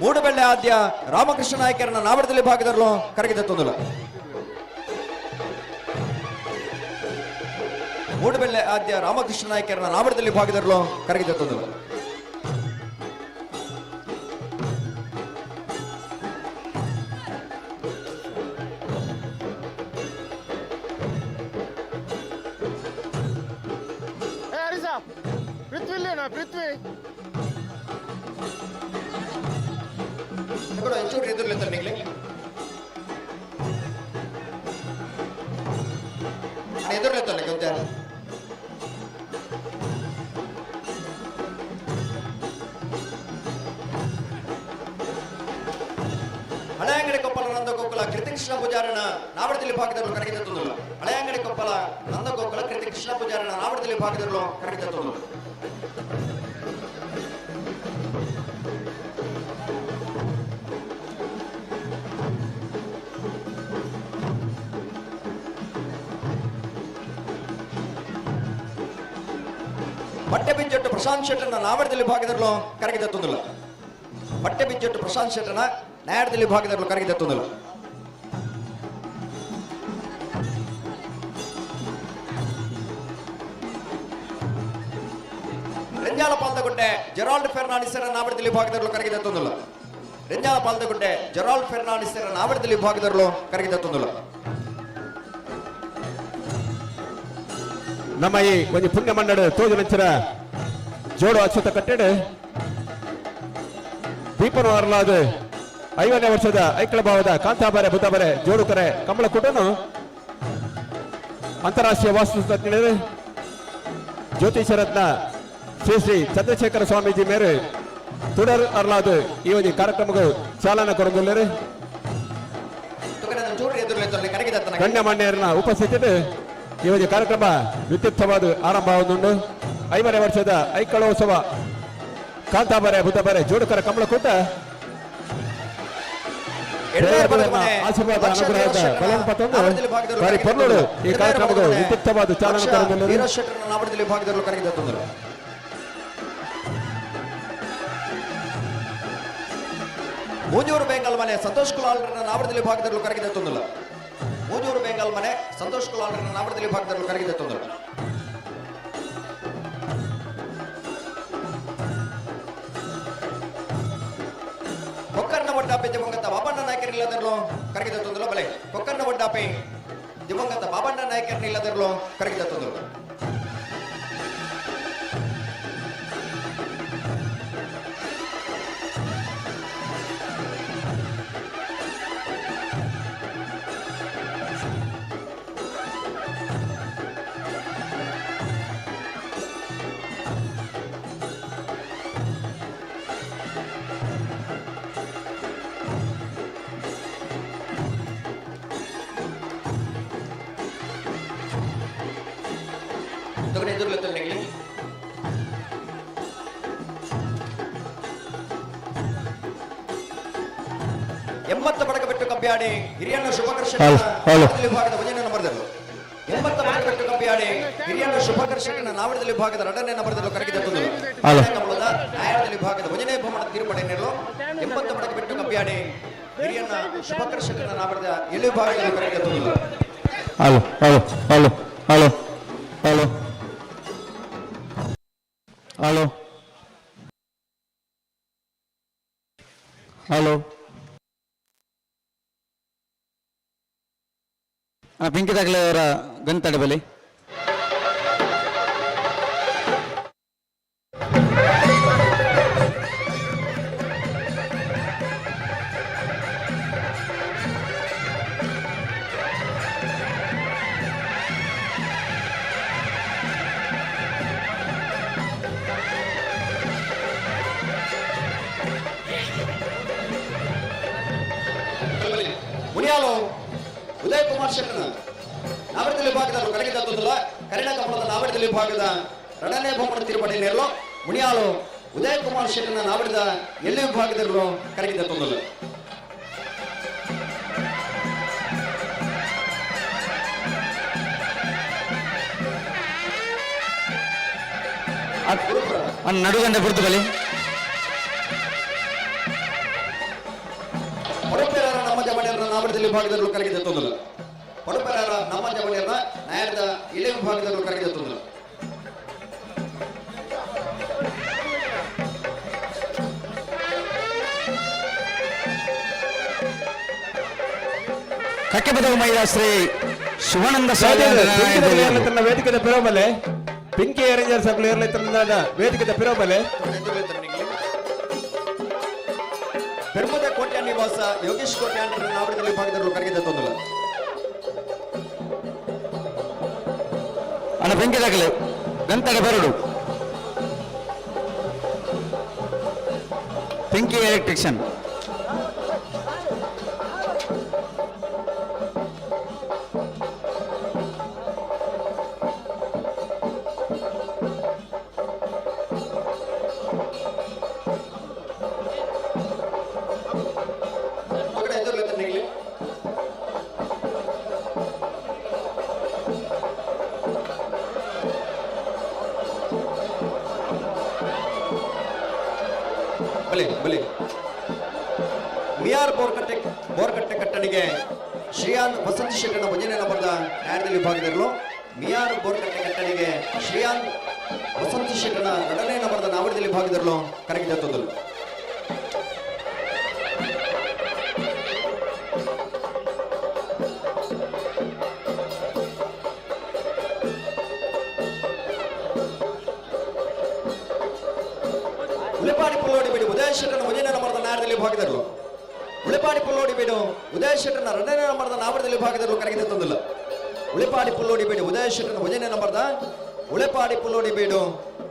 ಮೂಡುಬೆಳ್ಳೆ ಆದ್ಯ ರಾಮಕೃಷ್ಣ ನಾಯಕರನ್ನ ನಾವಡದಲ್ಲಿ ಭಾಗದಲ್ಲೂ ಕರಗಿ ಜತ್ತೊಂದಿಲ್ಲ. ಮೂಡುಬೆಳ್ಳೆ ಆದ್ಯ ರಾಮಕೃಷ್ಣ ನಾಯಕರನ್ನ ನಾವಡದಲ್ಲಿ ಭಾಗದಲ್ಲೂ ಕರಗಿ ಜತ್ತೊಂದಿಲ್ಲ. ಪೃಥ್ವಿ ಒಂಚೂರು ಎದುರ್ಲಿತ್ತ ನಿಗ್ಲಿ ಎದುರ್ಲಿತ್ತಲ್ಲ ಗೊತ್ತೇ. ಹಳೆಯಂಗಡಿ ಕೊಪ್ಪಲ ನಂದಗೋಕುಲ ಕೃತಿಕೃಷ್ಣ ಪೂಜಾರನ ನಾವಡದಲ್ಲಿ ಭಾಗದಲ್ಲೂ ಕರಗಿ ತಂದಿಲ್ಲ. ಹಳೆಯಂಗಡಿ ಕೊಪ್ಪಲ ನಂದಗೋಕುಲ ಕೃತಿಕೃಷ್ಣ ಪೂಜಾರನ ನಾವಡದಲ್ಲಿ ಭಾಗದಲ್ಲೂ ಕರಗಿ ತಂದಿಲ್ಲ. ಬಟ್ಟೆ ಬಿಂಜಟ್ಟು ಪ್ರಶಾಂತ್ ಶೆಟ್ಟರ್ನ ನಾವಡದಲ್ಲಿ ಭಾಗದಲ್ಲೂ ಕರಗಿ ತಂದಿಲ್ಲ. ಬಟ್ಟೆ ಬಿಂಜಟ್ಟು ಪ್ರಶಾಂತ್ ಶೆಟ್ಟರ್ನ ನ್ಯಾಯದಲ್ಲಿ ಭಾಗದಲ್ಲೂ ಕರಗಿ ತಂದಿಲ್ಲ. ರೆಂಜಾಲ ಪಾಲ್ದಗುಡ್ಡೆ ಜೆರಾಲ್ಡ್ ಫೆರ್ನಾಂಡಿಸರ ನಾವಡದಲ್ಲಿ ಭಾಗದಲ್ಲೂ ಕರಗಿ ತಂದಿಲ್ಲ. ರೆಂಜಾಲ ಪಾಲ್ದಗುಡ್ಡೆ ಜೆರಾಲ್ಡ್ ಫೆರ್ನಾಂಡಿಸರ ನಾವಡದಲ್ಲಿ ಭಾಗದಲ್ಲೂ ಕರಗಿ ತಂದಿಲ್ಲ. ನಮ್ಮ ಈ ಒಂದು ಪುಣ್ಯ ಮಂಡಳ ತೋಜನಂಚರ ಜೋಡು ಅಚ್ಯುತ ಕಟ್ಟಡ ದೀಪನು ಅರ್ಲಾದ 50ನೇ ವರ್ಷದ ಐಕಳ ಭಾವದ ಕಾಂತಾಬಾರೆ ಬುದ್ಧಬಾರೆ ಜೋಡುಕರೆ ಕಮಲಕೂಟನು ಅಂತಾರಾಷ್ಟ್ರೀಯ ವಾಸ್ತು ತಜ್ಞರು ಜ್ಯೋತಿಷರತ್ನ ಶ್ರೀ ಶ್ರೀ ಚಂದ್ರಶೇಖರ ಸ್ವಾಮೀಜಿ ಮೇರೆ ತುಡರ್ ಅರ್ಲಾದ ಈ ಒಂದು ಕಾರ್ಯಕ್ರಮಕ್ಕೆ ಚಾಲನೆ ಕೊರಗುಲ್ಲರು. ಗಣ್ಯಮಾನ್ಯರನ್ನ ಉಪಸ್ಥಿತಿ ಈ ಒಂದು ಕಾರ್ಯಕ್ರಮ ವಿದ್ಯುಕ್ತವಾದ ಆರಂಭವಾದುಂಡು. 50ನೇ ವರ್ಷದ ಐಕಳೋತ್ಸವ ಕಾಂತಾಬಾರೆ ಬುದ್ಧಬಾರೆ ಜೋಡುಕರ ಕಮಲಕೂಟ ಆಶೀರ್ವಾದ ಅನುಗ್ರಹದ ಬಲವನ್ನು ಪತ್ತೊಂದು ಬಾರಿ ಪೊರ್ಲುಡು ಈ ಕಾರ್ಯಕ್ರಮಕ್ಕೆ ವಿದ್ಯುಕ್ತವಾದ ಚಾಲನೆ ಕೊರಗುಲ್ಲರು. ನಾವಡದಲ್ಲಿ ಭಾಗದಲ್ಲೂ ಕರಗಿ ತಂದರು. ಮೂಜೂರು ಬೆಂಗಲ್ ಮನೆ ಸಂತೋಷ್ ಕುಲಾಲ್ರನ್ನ ನಾವಡದಲ್ಲಿ ಭಾಗದಲ್ಲೂ ಕರಗಿ ತಂದಿಲ್ಲ. ಮೂಜೂರು ಬೆಂಗಲ್ ಮನೆ ಸಂತೋಷ್ ಕುಲಾಲ್ರನ್ನ ನಾವಡದಲ್ಲಿ ಭಾಗದಲ್ಲೂ ಕರಗಿ ತಂದರು. ಕೊಕ್ಕರ್ಣ ಒಡ್ಡಾಪೆ ದಿವಂಗತ ಬಾಬಣ್ಣ ನಾಯಕರಿಲ್ಲದರಲು ಕರಗಿದ ತಂದಲು ಬಲೆ. ಕೊಕ್ಕರ್ಣ ಒಡ್ಡಾಪೆ ದಿವಂಗತ ಬಾಬಣ್ಣ ನಾಯಕರನ್ನಿಲ್ಲದರಲು ಕರಗಿದ ತಂದರು. ಎದುರ್ಲತ್ತಲ್ಲಿ 80 ಬಡಕ ಬಿಟ್ಟು ಕಬ್ಬಿಯಾಡಿ ಹಿರಿಯಣ್ಣ ಶುಭಕರ್ಷಣ ವಿಭಾಗದ ಒಂದನೇ ನಂಬರ್ದಲ್ಲೂ 80 ಬಡಕ ಬಿಟ್ಟು ಕಬ್ಬಿಯಾಡಿ ಹಿರಿಯಣ್ಣ ಶುಭಕರ್ಷಕನ ನಾವಡದಲ್ಲಿ ವಿಭಾಗದ ಎರಡನೇ ನಂಬರ್ದಲ್ಲೂ ಕರಗಿದ ಕಮಲದ ನ್ಯಾಯದಲ್ಲಿ ವಿಭಾಗದ ಒಂದನೇ ಬಹುಮಾನ ತೀರ್ಪಡೆಯಲು 80 ಬಡಕ ಬಿಟ್ಟು ಕಬ್ಬಿಯಾಡಿ ಹಿರಿಯಣ್ಣ ಶುಭಕರ್ಷಕನ ನಾವಡದ ಎಲ್ಲಿ ವಿಭಾಗದಲ್ಲಿ ಕರಗಿದ ತಂದರು. Hello hello hello hello hello hello hello. Pinki ದಾಖಲೆ ಅವರ ಗಂತಡೆ ಬಲಿ. ಮುನಿಯಾಲು ಉದಯ್ ಕುಮಾರ್ ಶೆಟ್ಟನ ನಾವಡದಲ್ಲಿ ವಿಭಾಗದ ಕರಗಿದ ತೊಂದಲ್ಲ ಕರಿಣ ಕಮಲದ ನಾವಡದಲ್ಲಿ ವಿಭಾಗದ ಎರಡನೇ ಬಹುಮಾನ ತಿರುಪಡಿ ನೆರಳು ಮುನಿಯಾಲು ಉದಯ್ ಕುಮಾರ್ ಶೆಟ್ಟನ ನಾವಡದ ಎಲ್ಲಿ ವಿಭಾಗದಲ್ಲೂ ಕರಗಿದ ತೊಂದಲ್ಲ. ನಡುಗಂಡ ಬಿಡ್ತು ಬಲಿ. ಪಡುಪೆರರ ನಮ್ಮ ಜಮಣಿಯರ ನಾವಡದಲ್ಲಿ ವಿಭಾಗದಲ್ಲೂ ಕರಗಿದ ತೊಂದಲ್ಲ. ಪಡುಪೆರರ ನಮ್ಮ ಜಮಣಿಯರ ನ್ಯಾಯದ ಇಳೆ ವಿಭಾಗದಲ್ಲೂ ಕರಗಿದ ತೊಂದಲ್ಲ. ಕಕ್ಕೆಬದವು ಮೈದ ಶ್ರೀ ಶಿವಾನಂದ ತನ್ನ ವೇದಿಕೆದ ಪಿರೋಬಲೆ ಪಿಂಕಿ ಏರೇಂಜರ್ಸ್ ಅಕ್ಲು ಏರ್ಲೈತನ ವೇದಿಕೆದ ಪಿರೋಬಲೆ. ಪೆರ್ಮುದ ಕೋಟ್ಯಾನ್ ನಿವಾಸ ಯೋಗೇಶ್ ಕೋಟ್ಯಾನ್ ನಾವಡದಲ್ಲಿ ವಿಭಾಗದಲ್ಲೂ ಕರಗಿದ ತೊಂದಲ್ಲ. ಅಣ್ಣ ಬೆಂಕಿ ದಾಖಲೆ ಗಂತಡೆ ಬರಡು ಪಿಂಕಿ ಎಲೆಕ್ಟ್ರಿಷಿಯನ್. ಮಗಡ ಎದುರ್ಲೈತನ ಇಲ್ಲಿ. ಬಲಿ ಬಲಿ ಮಿಯಾರ್ ಬೋರ್ಕಟ್ಟೆ ಬೋರ್ಕಟ್ಟೆ ಕಟ್ಟಣಿಗೆ ಶ್ರೀಯಾನ್ ವಸಂತ ಶೆಟ್ಟನ ಭಜನೆ ನಂಬರ್ದ ನ್ಯಾಯದಲ್ಲಿ ವಿಭಾಗದಲ್ಲೂ ಮಿಯಾರ್ ಬೋರ್ಕಟ್ಟೆ ಕಟ್ಟಣಿಗೆ ಶ್ರೀಯಾನ್ ವಸಂತ ಶೆಟ್ಟನ ಎರಡನೇ ನಂಬರ್ದ ನಾವಡದಲ್ಲಿ ವಿಭಾಗದಲ್ಲೂ ಕರಗಿದ ತೊಂದಲು. ಉಳಿಪಾಡಿ ಪುಲ್ಲೋಡಿ ಬಿಡು ಉದಯ ಶೆಟ್ಟನ ಒಂದನೇ ನಂಬರ್ದ ನಾಡದಲ್ಲಿ ವಿಭಾಗದಲ್ಲೂ ಉಳಿಪಾಡಿ ಪುಲ್ಲೋಡಿ ಬೀಡು ಉದಯ ಶೆಟ್ಟನ ಎರಡನೇ ನಂಬರ್ದ ನಾವಡದಲ್ಲಿ ವಿಭಾಗದಲ್ಲೂ ಕರಗಿದ ತಂದಿಲ್ಲ. ಉಳಿಪಾಡಿ ಪುಲ್ಲೋಡಿ ಬೀಡು ಉದಯ ಶೆಟ್ಟನ ಒಂದನೇ ನಂಬರ್ದ ಉಳಿಪಾಡಿ ಪುಲ್ಲೋಡಿ ಬೀಡು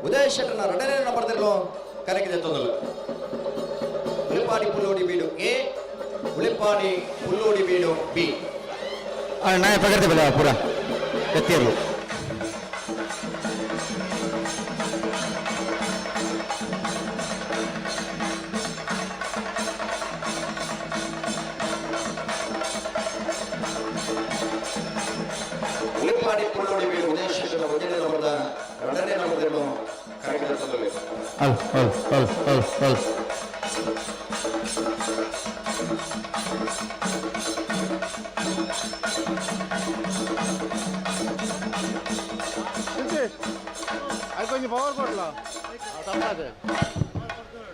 ಉದಯ ಶೆಟ್ಟನ ಎರಡನೇ ನಂಬರ್ದಲ್ಲೂ ಕರಗಿದೆ ತಂದಿಲ್ಲ. ಉಳಿಪಾಡಿ ಪುಲ್ಲೋಡಿ ಬೀಡು ಎ, ಉಳಿಪಾಡಿ ಪುಲ್ಲೋಡಿ ಬೀಡು ಬಿ. ಅಣ್ಣ ಪಗಡ್ತೆ ಬಲ ಪೂರ ಎತ್ತಿರ್ಲು. ಉಳಿಪಾಡಿ ಪುಲ್ಲೋಡಿ ಬೀಡು ಉದಯ ಶೆಟ್ಟನ ಒಂದನೇ ನಂಬರ್ದ ಎರಡನೇ ನಂಬರ್ದಲ್ಲೂ ಕರಗಿದೆ ತಂದಿಲ್ಲ. ಅಲ್ ಅಲ್ ಅಲ್ ಅಲ್ ಅಲ್.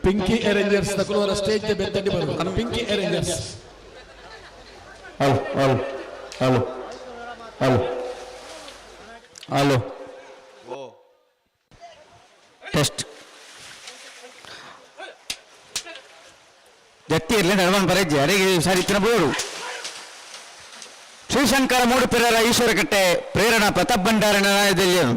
ಪಿಂಕಿ ಅರೇಂಜರ್ಸ್ ತಕುಲವರ ಸ್ಟೇಜ್ ಬೆತ್ತಂಡಿ ಬರಬೇಕು. ಪಿಂಕಿ ಅರೇಂಜರ್ಸ್. ಅಲ್ ಅಲ್ ಅಲ್ ಅಲ್ ಹಲೋ ಟೆಸ್ಟ್ ಜತ್ತಿ ಇರಲಿ ನಡವನ್ ಬರೆಜ್ಜಿ ಅರೆಗೆ ಸರಿ ಬೋರು. ಶ್ರೀಶಂಕರ ಮೂಡುಪಿರರ ಈಶ್ವರಕಟ್ಟೆ ಪ್ರೇರಣಾ ಪ್ರತಾಪ್ ಭಂಡಾರನ ನ್ಯಾಯದಲ್ಲಿಯರು.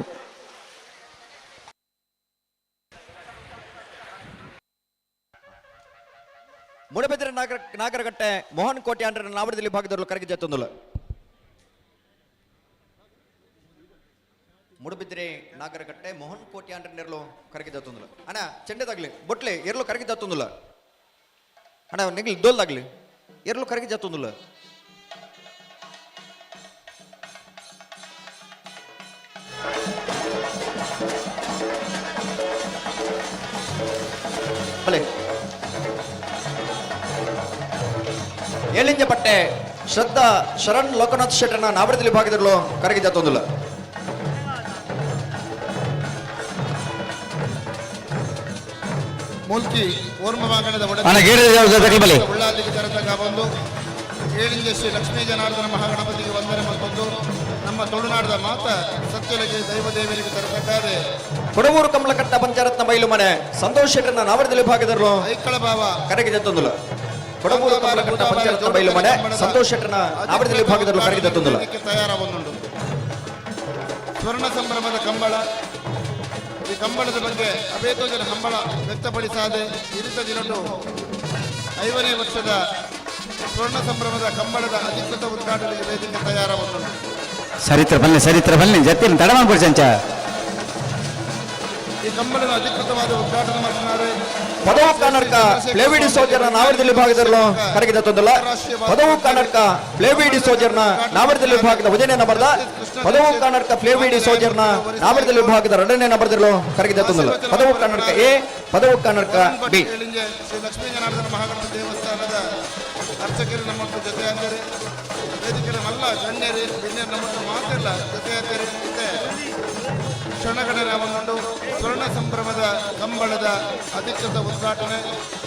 ಮೂಡಬಿದ್ರೆ ನಾಗರ ನಾಗರಕಟ್ಟೆ ಮೋಹನ್ ಕೋಟೆ ಅಂಡ್ರ ನಾವಡದಲ್ಲಿ ಭಾಗದಲ್ಲೂ ಕರಗಿದ ತೊಂದಲ್ಲ. ಮೂಡಬಿದ್ರೆ ನಾಗರಕಟ್ಟೆ ಮೋಹನ್ ಕೋಟೆ ಅಂಡ್ರ ನೆರಳು ಕರಗಿದ ತೊಂದಲ್ಲ. ಅಣ್ಣ ಚೆಂಡೆದಾಗ್ಲಿ ಬೊಟ್ಲೆ ಎರಲು ಕರಗಿದ ತೊಂದಲ್ಲ. ಅಣ್ಣ ನಿಗ್ಲಿ ದೋಲ್ದಾಗ್ಲಿ ಎರಲು ಕರಗಿದ ತೊಂದಲ್ಲ. ಬಲೆ ಏಳಿಂಜ ಪಟ್ಟೆ ಶ್ರದ್ಧಾ ಶರಣ್ ಲೋಕನಾಥ್ ಶೆಟ್ಟರ್ನ ನಾವಡದಲ್ಲಿ ಭಾಗದಲ್ಲೂ ಕರಗಿದ ತೊಂದಲ್ಲ. ಮೂಲ್ಕಿ ಓರ್ಮ ಮಾಗಣದ ಅಣ್ಣ ಗೇಡಿದ ಬಲಿ. ಉಳ್ಳಾಲಿಗೆ ಕರೆತಕ ಬಂದು ಏಳಿಂಜೆ ಶ್ರೀ ಲಕ್ಷ್ಮೀ ಜನಾರ್ದನ ಮಹಾಗಣಪತಿಗೆ ವಂದನೆ ಮತ್ತೊಂದು ನಮ್ಮ ತುಳುನಾಡದ ಮಾತ ಸತ್ಯಲಿಗೆ ದೈವ ದೇವರಿಗೆ ತರತಕ್ಕಾದೆ. ಕೊಡವೂರು ಕಮಲಕಟ್ಟ ಪಂಚಾರತ್ನ ಬೈಲು ಮನೆ ಸಂತೋಷ್ ಶೆಟ್ಟರ್ನ ನಾವರದಲ್ಲಿ ಭಾಗದರು ಐಕ್ಕಳ ಭಾವ ಕರೆಗೆ ತಂದುಲ್ಲ. ಕೊಡವೂರು ಕಮಲಕಟ್ಟ ಪಂಚಾರತ್ನ ಬೈಲು ಮನೆ ಸಂತೋಷ್ ಶೆಟ್ಟರ್ನ ನಾವರದಲ್ಲಿ ಭಾಗದರು ಕರೆಗೆ ತಂದುಲ್ಲ. ತಯಾರಾಗೊಂಡು ಸ್ವರ್ಣ ಸಂಭ್ರಮದ ಕಂಬಳ. ಈ ಕಂಬಳದ ಬಗ್ಗೆ ಅಬೇತೋ ಜನ ಹಂಬಳ ವ್ಯಕ್ತಪಡಿಸಾದೆ ಇರಿತ ದಿನಟು 50ನೇ ವರ್ಷದ ಸ್ವರ್ಣ ಸಂಭ್ರಮದ ಕಂಬಳದ ಅಧಿಕೃತ ಉದ್ಘಾಟನೆಗೆ ವೇದಿಕೆ ತಯಾರಾಗೊಂಡು. ಸರಿತ್ರ ಬನ್ನಿ, ಸರಿತ್ರ ಬನ್ನಿ, ಜತ್ತಿನ ತಡ ಮಾಡ್ಬಿಡ್ಸಂಚ. ಈ ಕಂಬಳದ ಅಧಿಕೃತವಾದ ಉದ್ಘಾಟನೆ ಮಾಡ್ತಾರೆ. ಪದವು ಕರ್ನಾಟಕ ಪ್ಲೇವಿಡಿ ಸೋಜರ್ನ ನಾವರದಲ್ಲಿ ಭಾಗದಲ್ಲೂ ಕರಗಿದ ತೊಂದಲ್ಲ. ಪದವು ಕರ್ನಾಟಕ ಪ್ಲೇವಿಡಿ ಸೋಜರ್ನ ನಾವರದಲ್ಲಿ ವಿಭಾಗದ ಒಂದನೇ ನಂಬರ್ದ, ಪದವು ಕರ್ನಾಟಕ ಪ್ಲೇವಿಡಿ ಸೋಜರ್ನ ನಾವರದಲ್ಲಿ ವಿಭಾಗದ ಎರಡನೇ ನಂಬರ್ದಲ್ಲೂ ಕರಗಿದ ತೊಂದಲ್ಲ. ಪದವು ಕರ್ನಾಟಕ ಎ, ಪದವು ಕರ್ನಾಟಕ ಬಿ. ಏಳಿಂಜೆ ಶ್ರೀ ಲಕ್ಷ್ಮೀ ಜನಾರ್ದನ ಮಹಾಗಣಪತಿ ದೇವಸ್ಥಾನದ ಅರ್ಚಕರು ನಮ್ಮೊಟ್ಟು ಜೊತೆ ಆಗ್ತಾರೆ. ವೇದಿಕೆ ಮಲ್ಲ ಗಣ್ಯರು ಬಿಣ್ಯರು ನಮ್ಮೊಟ್ಟು ಮಾತಿಲ್ಲ ಜೊತೆ ಆಗ್ತಾರೆ. ಮತ್ತೆ ಕ್ಷಣಗಣನೆ ಒಂದು ಸ್ವರ್ಣ ಸಂಭ್ರಮದ ಕಂಬಳದ ಅಧಿಕೃತ ಉದ್ಘಾಟನೆ.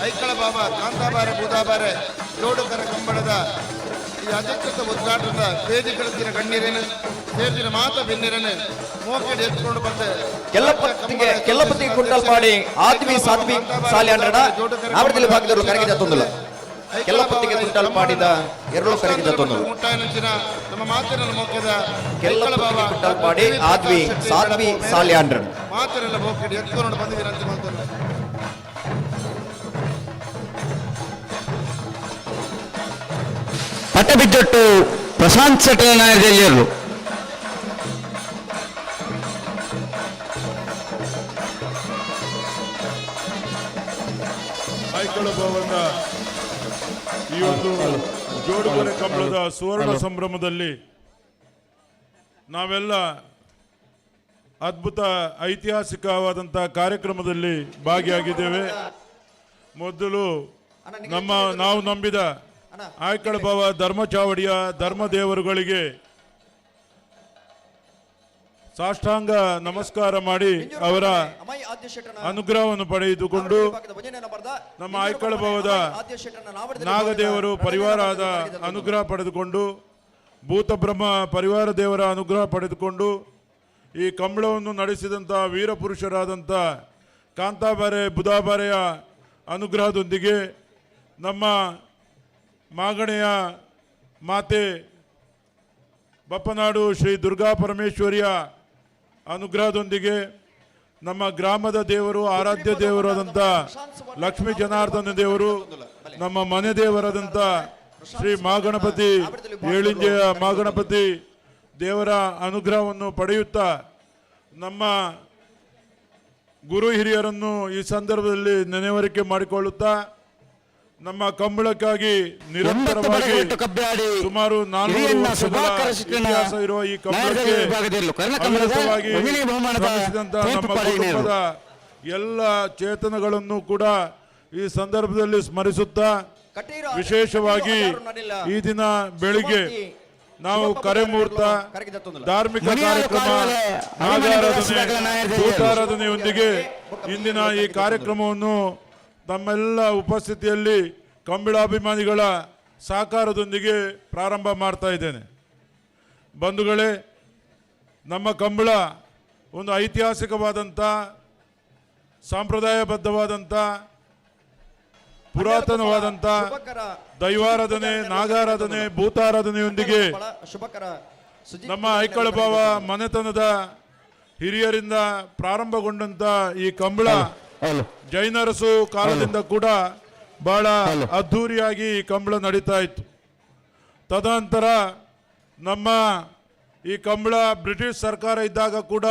ಐಕಳ ಬಾಬಾ ಕಾಂತಾಬಾರೆ ಬೂದಾಬಾರೆ ಜೋಡುಕರ ಕಂಬಳದ ಈ ಅಧಿಕೃತ ಉದ್ಘಾಟನದ ವೇದಿಕೆಳತ್ತಿನ ಗಣ್ಯರೇನು ಸೇರಿದಿನ ಮಾತ ಬಿನ್ನಿರನು ಮೋಕೆಡ್ ಎತ್ಕೊಂಡು ಬಂದೆ. ಕೆಲ್ಲಪತ್ತಿಗೆ ಕೆಲ್ಲಪತ್ತಿಗೆ ಕುಂಟಲ್ಪಾಡಿ ಆದ್ವಿ ಸಾಧ್ವಿ ಸಾಲಿ ಅಂಡ್ರಡ ನಾವರದಲ್ಲಿ ಭಾಗದವರು ಕರಗಿದ ತೊಂದಲ್ಲ. ಕೆಲ್ಲಪತ್ತಿಗೆ ಕುಂಟಲ್ಪಾಡಿದ ಎರಡು ಕರಗಿದ ತೊಂದಲ್ಲ. ಮುಟ್ಟಾಯಿನಂಚಿನ ನಮ್ಮ ಮಾತಿನ ಮೋಕೆದ ಕೆಲ್ಲಪತ್ತಿಗೆ ಕುಂಟಲ್ಪಾಡಿ ಆದ್ವಿ ಸಾಧ್ವಿ ಸಾಲ್ಯಾಂಡ್ರನ್. ಮಾತಿನೆಲ್ಲ ಮೋಕೆಡ್ ಎತ್ಕೊಂಡು ಬಂದು ವಿನಂತಿ ಮಾಡ್ತಾರೆ. ಪಟ್ಟಬಿದ್ದೊಟ್ಟು ಪ್ರಶಾಂತ್ ಶೆಟ್ಟರ್ ನಾಯಕರು. ಐಕಳ ಭವನ ಈ ಒಂದು ಜೋಡುಗೊರೆ ಕಂಬಳದ ಸುವರ್ಣ ಸಂಭ್ರಮದಲ್ಲಿ ನಾವೆಲ್ಲ ಅದ್ಭುತ ಐತಿಹಾಸಿಕವಾದಂಥ ಕಾರ್ಯಕ್ರಮದಲ್ಲಿ ಭಾಗಿಯಾಗಿದ್ದೇವೆ. ಮೊದಲು ನಮ್ಮ ನಾವು ನಂಬಿದ ಆಯ್ಕಳ ಭವ ಧರ್ಮಚಾವಡಿಯ ಧರ್ಮದೇವರುಗಳಿಗೆ ಸಾಷ್ಟಾಂಗ ನಮಸ್ಕಾರ ಮಾಡಿ ಅವರ ಅನುಗ್ರಹವನ್ನು ಪಡೆದುಕೊಂಡು, ನಮ್ಮ ಐಕಳ ಭವದ ನಾಗದೇವರು ಪರಿವಾರದ ಅನುಗ್ರಹ ಪಡೆದುಕೊಂಡು, ಭೂತಬ್ರಹ್ಮ ಪರಿವಾರ ದೇವರ ಅನುಗ್ರಹ ಪಡೆದುಕೊಂಡು, ಈ ಕಂಬಳವನ್ನು ನಡೆಸಿದಂಥ ವೀರಪುರುಷರಾದಂಥ ಕಾಂತಾಬಾರೆ ಬುಧಾಬಾರೆಯ ಅನುಗ್ರಹದೊಂದಿಗೆ, ನಮ್ಮ ಮಾಗಣೆಯ ಮಾತೆ ಬಪ್ಪನಾಡು ಶ್ರೀ ದುರ್ಗಾ ಪರಮೇಶ್ವರಿಯ ಅನುಗ್ರಹದೊಂದಿಗೆ, ನಮ್ಮ ಗ್ರಾಮದ ದೇವರು ಆರಾಧ್ಯ ದೇವರಾದಂಥ ಲಕ್ಷ್ಮೀ ಜನಾರ್ದನ ದೇವರು, ನಮ್ಮ ಮನೆ ದೇವರಾದಂಥ ಶ್ರೀ ಮಾಗಣಪತಿ, ಏಳಿಂಜೆಯ ಮಾಗಣಪತಿ ದೇವರ ಅನುಗ್ರಹವನ್ನು ಪಡೆಯುತ್ತಾ, ನಮ್ಮ ಗುರು ಹಿರಿಯರನ್ನು ಈ ಸಂದರ್ಭದಲ್ಲಿ ನೆನೆವರಿಕೆ ಮಾಡಿಕೊಳ್ಳುತ್ತಾ, ನಮ್ಮ ಕಂಬಳಕ್ಕಾಗಿ ನಿರಂತರವಾಗಿ ಸುಮಾರು 400 ವರ್ಷಗಳ ಇತಿಹಾಸ ಇರುವ ಈ ಕಂಬಳಕ್ಕೆ ಅವಿರತವಾಗಿ ಶ್ರಮಿಸಿದಂತಹ ನಮ್ಮ ಕುಟುಂಬದ ಎಲ್ಲ ಚೇತನಗಳನ್ನು ಕೂಡ ಈ ಸಂದರ್ಭದಲ್ಲಿ ಸ್ಮರಿಸುತ್ತಾ, ವಿಶೇಷವಾಗಿ ಈ ದಿನ ಬೆಳಿಗ್ಗೆ ನಾವು ಕರೆಮೂರ್ತ ಧಾರ್ಮಿಕ ಕಾರ್ಯಕ್ರಮ, ನಾಗಾರಾಧನೆ, ಭೂತಾರಾಧನೆಯೊಂದಿಗೆ ಇಂದಿನ ಈ ಕಾರ್ಯಕ್ರಮವನ್ನು ತಮ್ಮೆಲ್ಲ ಉಪಸ್ಥಿತಿಯಲ್ಲಿ ಕಂಬಳಾಭಿಮಾನಿಗಳ ಸಹಕಾರದೊಂದಿಗೆ ಪ್ರಾರಂಭ ಮಾಡ್ತಾ ಇದ್ದೇನೆ. ಬಂಧುಗಳೇ, ನಮ್ಮ ಕಂಬಳ ಒಂದು ಐತಿಹಾಸಿಕವಾದಂಥ, ಸಂಪ್ರದಾಯಬದ್ಧವಾದಂಥ, ಪುರಾತನವಾದಂಥ ದೈವಾರಾಧನೆ, ನಾಗಾರಾಧನೆ, ಭೂತಾರಾಧನೆಯೊಂದಿಗೆ ನಮ್ಮ ಐಕಳ ಭಾವ ಮನೆತನದ ಹಿರಿಯರಿಂದ ಪ್ರಾರಂಭಗೊಂಡಂತ ಈ ಕಂಬಳ ಜೈನರಸು ಕಾಲದಿಂದ ಕೂಡ ಬಹಳ ಅದ್ಧೂರಿಯಾಗಿ ಈ ಕಂಬಳ ನಡೀತಾ ಇತ್ತು. ತದನಂತರ ನಮ್ಮ ಈ ಕಂಬಳ ಬ್ರಿಟಿಷ್ ಸರ್ಕಾರ ಇದ್ದಾಗ ಕೂಡ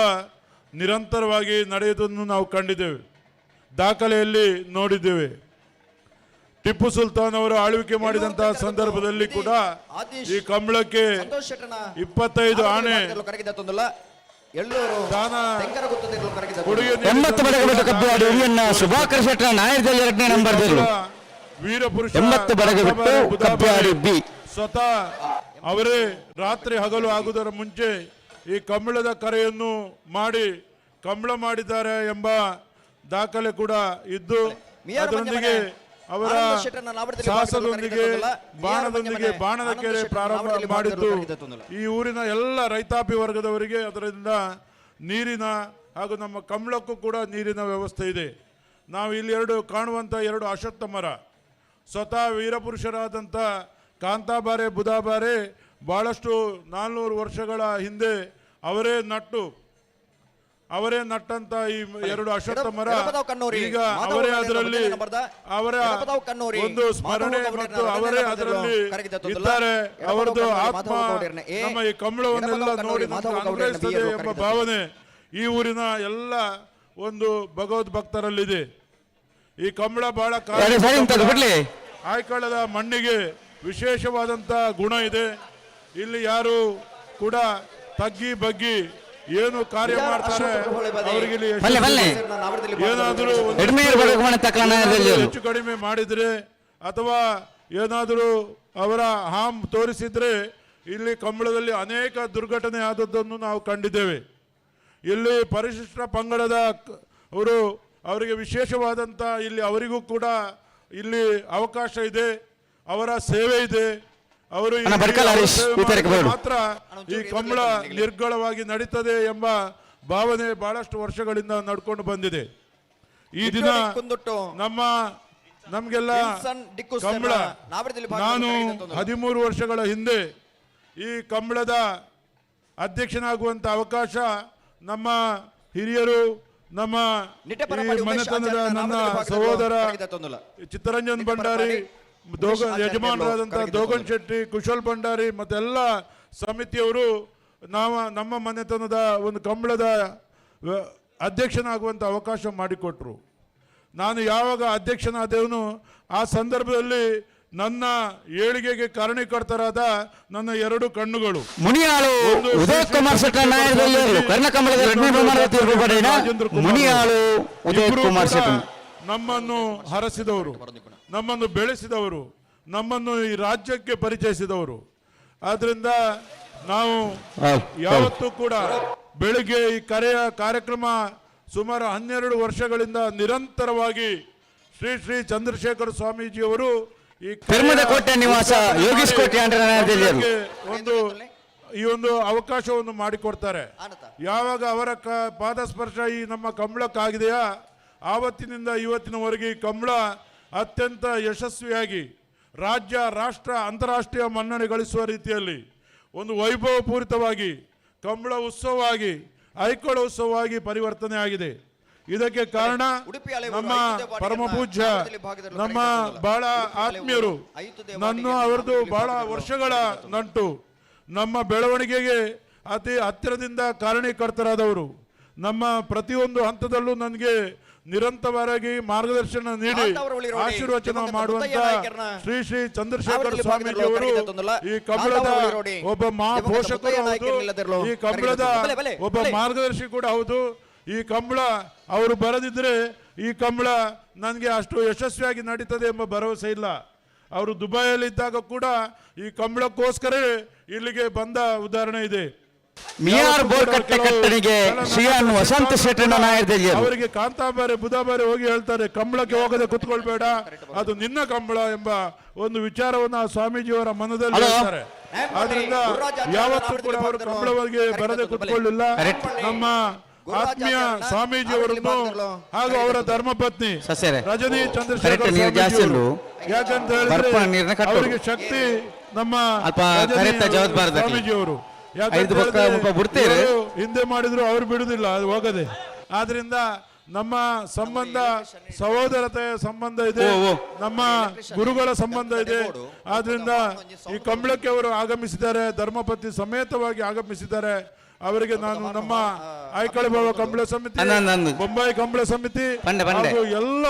ನಿರಂತರವಾಗಿ ನಡೆಯುವುದನ್ನು ನಾವು ಕಂಡಿದ್ದೇವೆ, ದಾಖಲೆಯಲ್ಲಿ ನೋಡಿದ್ದೇವೆ. ಟಿಪ್ಪು ಸುಲ್ತಾನ್ ಅವರು ಆಳ್ವಿಕೆ ಮಾಡಿದಂತಹ ಸಂದರ್ಭದಲ್ಲಿ ಕೂಡ ಈ ಕಂಬಳಕ್ಕೆ 25 ಆಣೆ ದಾನ ಕೊಡುಗೆ. 80 ಬಡಗಬೆಟ್ಟು ಕಬ್ಬಿಯಾಡಿ ಹಿರಿಯಣ್ಣ ಸುಭಾಕರ್ ಶೆಟ್ಟರ್ ನಾಯಕದಲ್ಲಿ ಎರಡನೇ ನಂಬರ್. ವೀರಪುರುಷ 80 ಬಡಗಬೆಟ್ಟು ಕಬ್ಬಿಯಾಡಿ ಬಿ. ಸ್ವತಃ ಅವರೇ ರಾತ್ರಿ ಹಗಲು ಆಗುವುದರ ಮುಂಚೆ ಈ ಕಂಬಳದ ಕರೆಯನ್ನು ಮಾಡಿ ಕಂಬಳ ಮಾಡಿದ್ದಾರೆ ಎಂಬ ದಾಖಲೆ ಕೂಡ ಇದ್ದು, ಅದರೊಂದಿಗೆ ಅವರ ಆನಂದ ಶೆಟ್ಟರ್ನ ನಾವಡದಲ್ಲಿ ಸಾಹಸದೊಂದಿಗೆ ಭಾಗದಲ್ಲಿ ಕರೆಗೆ ಬಾಣದೊಂದಿಗೆ ಆನಂದ ಬಾಣದ ಕೆರೆ ಶೆಟ್ಟರ್ನ ಪ್ರಾರಂಭ ನಾವಡದಲ್ಲಿ ಮಾಡಿದ್ದು ಭಾಗದಲ್ಲಿ ಕರೆಗೆ ಈ ಊರಿನ ಎಲ್ಲ ರೈತಾಪಿ ವರ್ಗದವರಿಗೆ ಅದರಿಂದ ನೀರಿನ ಹಾಗೂ ನಮ್ಮ ಕಂಬಳಕ್ಕೂ ಕೂಡ ನೀರಿನ ವ್ಯವಸ್ಥೆ ಇದೆ. ನಾವು ಇಲ್ಲಿ ಎರಡು ಕಾಣುವಂಥ ಎರಡು ಅಶ್ವತ್ಥ ಮರ ಸ್ವತಃ ವೀರಪುರುಷರಾದಂಥ ಕಾಂತಾಬಾರೆ ಬುಧಾಬಾರೆ ಭಾಳಷ್ಟು 400 ವರ್ಷಗಳ ಹಿಂದೆ ಅವರೇ ನಟ್ಟಂತ ಈ ಎರಡು ಅಶ್ವತ್ಥ ಮರ ಈಗ ಅವರೇ ಅದರಲ್ಲಿ ಅವರ ಒಂದು ಸ್ಮರಣೆ ಮತ್ತು ಅವರೇ ಅದರಲ್ಲಿ ಇದ್ದಾರೆ. ಅವರದ್ದು ಆತ್ಮ ನಮ್ಮ ಈ ಕಂಬಳವನ್ನೆಲ್ಲ ನೋಡಿ ನಮ್ಗೆ ಅನುಗ್ರಹಿಸ್ತದೆ ಎಂಬ ಭಾವನೆ ಈ ಊರಿನ ಎಲ್ಲ ಒಂದು ಭಗವದ್ ಭಕ್ತರಲ್ಲಿದೆ. ಈ ಕಂಬಳ ಬಹಳ ಆಯ್ಕಳದ ಮಣ್ಣಿಗೆ ವಿಶೇಷವಾದಂಥ ಗುಣ ಇದೆ. ಇಲ್ಲಿ ಯಾರು ಕೂಡ ತಗ್ಗಿ ಬಗ್ಗಿ ಏನು ಕಾರ್ಯ ಮಾಡ್ತಾರೆ ಅವರಿಗೆ ಏನಾದರೂ ಹೆಚ್ಚು ಕಡಿಮೆ ಮಾಡಿದ್ರೆ ಅಥವಾ ಏನಾದರೂ ಅವರ ಹಾಮ್ ತೋರಿಸಿದ್ರೆ ಇಲ್ಲಿ ಕಂಬಳದಲ್ಲಿ ಅನೇಕ ದುರ್ಘಟನೆ ಆದದ್ದನ್ನು ನಾವು ಕಂಡಿದ್ದೇವೆ. ಇಲ್ಲಿ ಪರಿಶಿಷ್ಟ ಪಂಗಡದ ಅವರು ಅವರಿಗೆ ವಿಶೇಷವಾದಂಥ ಇಲ್ಲಿ ಅವರಿಗೂ ಕೂಡ ಇಲ್ಲಿ ಅವಕಾಶ ಇದೆ, ಅವರ ಸೇವೆ ಇದೆ. ಅವರು ಮಾತ್ರ ಈ ಕಂಬಳ ನಿರ್ಗಳವಾಗಿ ನಡೀತದೆ ಎಂಬ ಭಾವನೆ ಬಹಳಷ್ಟು ವರ್ಷಗಳಿಂದ ನಡ್ಕೊಂಡು ಬಂದಿದೆ. ಈ ದಿನ ನಮ್ಮ ನಮಗೆಲ್ಲ ಕಂಬಳ, ನಾನು 13 ವರ್ಷಗಳ ಹಿಂದೆ ಈ ಕಂಬಳದ ಅಧ್ಯಕ್ಷನಾಗುವಂಥ ಅವಕಾಶ ನಮ್ಮ ಹಿರಿಯರು, ನಮ್ಮ ಮನೆತನದ ನನ್ನ ಸಹೋದರ ಚಿತ್ತರಂಜನ್ ಭಂಡಾರಿ, ಯಜಮಾನರಾದಂಥ ದೋಗನ್ ಶೆಟ್ಟಿ, ಕುಶಲ್ ಭಂಡಾರಿ ಮತ್ತೆಲ್ಲ ಸಮಿತಿಯವರು ನಮ್ಮ ಮನೆತನದ ಒಂದು ಕಂಬಳದ ಅಧ್ಯಕ್ಷನಾಗುವಂಥ ಅವಕಾಶ ಮಾಡಿಕೊಟ್ರು. ನಾನು ಯಾವಾಗ ಅಧ್ಯಕ್ಷನಾದವನು ಆ ಸಂದರ್ಭದಲ್ಲಿ ನನ್ನ ಏಳಿಗೆಗೆ ಕಾರಣೀಕರ್ತರಾದ ನನ್ನ ಎರಡು ಕಣ್ಣುಗಳು ಮುನಿಯಾಳು ಉದಯ ಕುಮಾರ್ ಮುನಿಯಾಳು ಉದಯ ಕುಮಾರ್ ನಮ್ಮನ್ನು ಹರಸಿದವರು, ನಮ್ಮನ್ನು ಬೆಳೆಸಿದವರು, ನಮ್ಮನ್ನು ಈ ರಾಜ್ಯಕ್ಕೆ ಪರಿಚಯಿಸಿದವರು. ಆದ್ದರಿಂದ ನಾವು ಯಾವತ್ತೂ ಕೂಡ ಬೆಳಿಗ್ಗೆ ಈ ಕರೆಯ ಕಾರ್ಯಕ್ರಮ ಸುಮಾರು 12 ವರ್ಷಗಳಿಂದ ನಿರಂತರವಾಗಿ ಶ್ರೀ ಶ್ರೀ ಚಂದ್ರಶೇಖರ ಸ್ವಾಮೀಜಿಯವರು ಈ ಕೋಟೆ ನಿವಾಸ ಯೋಗೇಶ್ ಕೋಟೆ ಒಂದು ಈ ಒಂದು ಅವಕಾಶವನ್ನು ಮಾಡಿಕೊಡ್ತಾರೆ. ಯಾವಾಗ ಅವರ ಪಾದಸ್ಪರ್ಶ ಈ ನಮ್ಮ ಕಂಬಳಕ್ಕಾಗಿದೆಯಾ ಆವತ್ತಿನಿಂದ ಇವತ್ತಿನವರೆಗೆ ಈ ಕಂಬಳ ಅತ್ಯಂತ ಯಶಸ್ವಿಯಾಗಿ ರಾಜ್ಯ, ರಾಷ್ಟ್ರ, ಅಂತಾರಾಷ್ಟ್ರೀಯ ಮನ್ನಣೆ ಗಳಿಸುವ ರೀತಿಯಲ್ಲಿ ಒಂದು ವೈಭವಪೂರಿತವಾಗಿ ಕಂಬಳ ಉತ್ಸವವಾಗಿ, ಐಕೋಳ ಉತ್ಸವವಾಗಿ ಪರಿವರ್ತನೆ ಆಗಿದೆ. ಇದಕ್ಕೆ ಕಾರಣ ನಮ್ಮ ಪರಮ ಪೂಜ್ಯ, ನಮ್ಮ ಬಹಳ ಆತ್ಮೀಯರು, ನನ್ನ ಅವರದ್ದು ಬಹಳ ವರ್ಷಗಳ ನಂಟು, ನಮ್ಮ ಬೆಳವಣಿಗೆಗೆ ಅತಿ ಹತ್ತಿರದಿಂದ ಕಾರಣೀಕರ್ತರಾದವರು, ನಮ್ಮ ಪ್ರತಿಯೊಂದು ಹಂತದಲ್ಲೂ ನನಗೆ ನಿರಂತರವಾಗಿ ಮಾರ್ಗದರ್ಶನ ನೀಡಿ ಆಶೀರ್ವಚನ ಮಾಡುವಂತ ಶ್ರೀ ಶ್ರೀ ಚಂದ್ರಶೇಖರ ಸ್ವಾಮೀಜಿಯವರು ಈ ಕಂಬಳದ ಒಬ್ಬ ಮಹಾಪೋಷಕರು ಹೌದು, ಈ ಕಂಬಳದ ಒಬ್ಬ ಮಾರ್ಗದರ್ಶಿ ಕೂಡ ಹೌದು. ಈ ಕಂಬಳ ಅವರು ಬರದಿದ್ರೆ ಈ ಕಂಬಳ ನನಗೆ ಅಷ್ಟು ಯಶಸ್ವಿಯಾಗಿ ನಡೀತದೆ ಎಂಬ ಭರವಸೆ ಇಲ್ಲ. ಅವರು ದುಬೈಯಲ್ಲಿ ಇದ್ದಾಗ ಕೂಡ ಈ ಕಂಬಳಕ್ಕೋಸ್ಕರ ಇಲ್ಲಿಗೆ ಬಂದ ಉದಾಹರಣೆ ಇದೆ. ಅವರಿಗೆ ಕಾಂತಾಬಾರೆ ಬುಧಾಬಾರೆ ಹೋಗಿ ಹೇಳ್ತಾರೆ, ಕಂಬಳಕ್ಕೆ ಹೋಗದೆ ಕುತ್ಕೊಳ್ಬೇಡ, ಅದು ನಿನ್ನ ಕಂಬಳ ಎಂಬ ಒಂದು ವಿಚಾರವನ್ನು ಆ ಸ್ವಾಮೀಜಿಯವರ ಮನದಲ್ಲಿ ಹೇಳ್ತಾರೆ. ಆದ್ರಿಂದ ಯಾವತ್ತೂ ಕೂಡ ಅವರು ಕಂಬಳವರೆಗೆ ಬರದೆ ಕುತ್ಕೊಳ್ಳಿಲ್ಲ. ನಮ್ಮ ಆತ್ಮೀಯ ಸ್ವಾಮೀಜಿಯವರನ್ನು ಹಾಗೂ ಅವರ ಧರ್ಮಪತ್ನಿ ರಜನಿ ಚಂದ್ರಶೇಖರ್, ಯಾಕಂತ ಹೇಳಿದ್ರೆ ಅವರಿಗೆ ಶಕ್ತಿ ನಮ್ಮ ಸ್ವಾಮೀಜಿಯವರು. ಹಿಂದೆ ಮಾಡಿದ್ರು ಅವ್ರು ಬಿಡುದಿಲ್ಲ, ಅದು ಹೋಗದೆ. ಆದ್ರಿಂದ ನಮ್ಮ ಸಂಬಂಧ ಸಹೋದರತೆಯ ಸಂಬಂಧ ಇದೆ, ನಮ್ಮ ಗುರುಗಳ ಸಂಬಂಧ ಇದೆ. ಆದ್ರಿಂದ ಈ ಕಂಬಳಕ್ಕೆ ಅವರು ಆಗಮಿಸಿದ್ದಾರೆ, ಧರ್ಮಪತ್ನಿ ಸಮೇತವಾಗಿ ಆಗಮಿಸಿದ್ದಾರೆ. ಅವರಿಗೆ ನಾನು ನಮ್ಮ ಐಕಳ ಬಾವ ಕಂಬಳ ಸಮಿತಿ, ಬೊಂಬಾಯಿ ಕಂಬಳ ಸಮಿತಿ ಹಾಗೂ ಎಲ್ಲ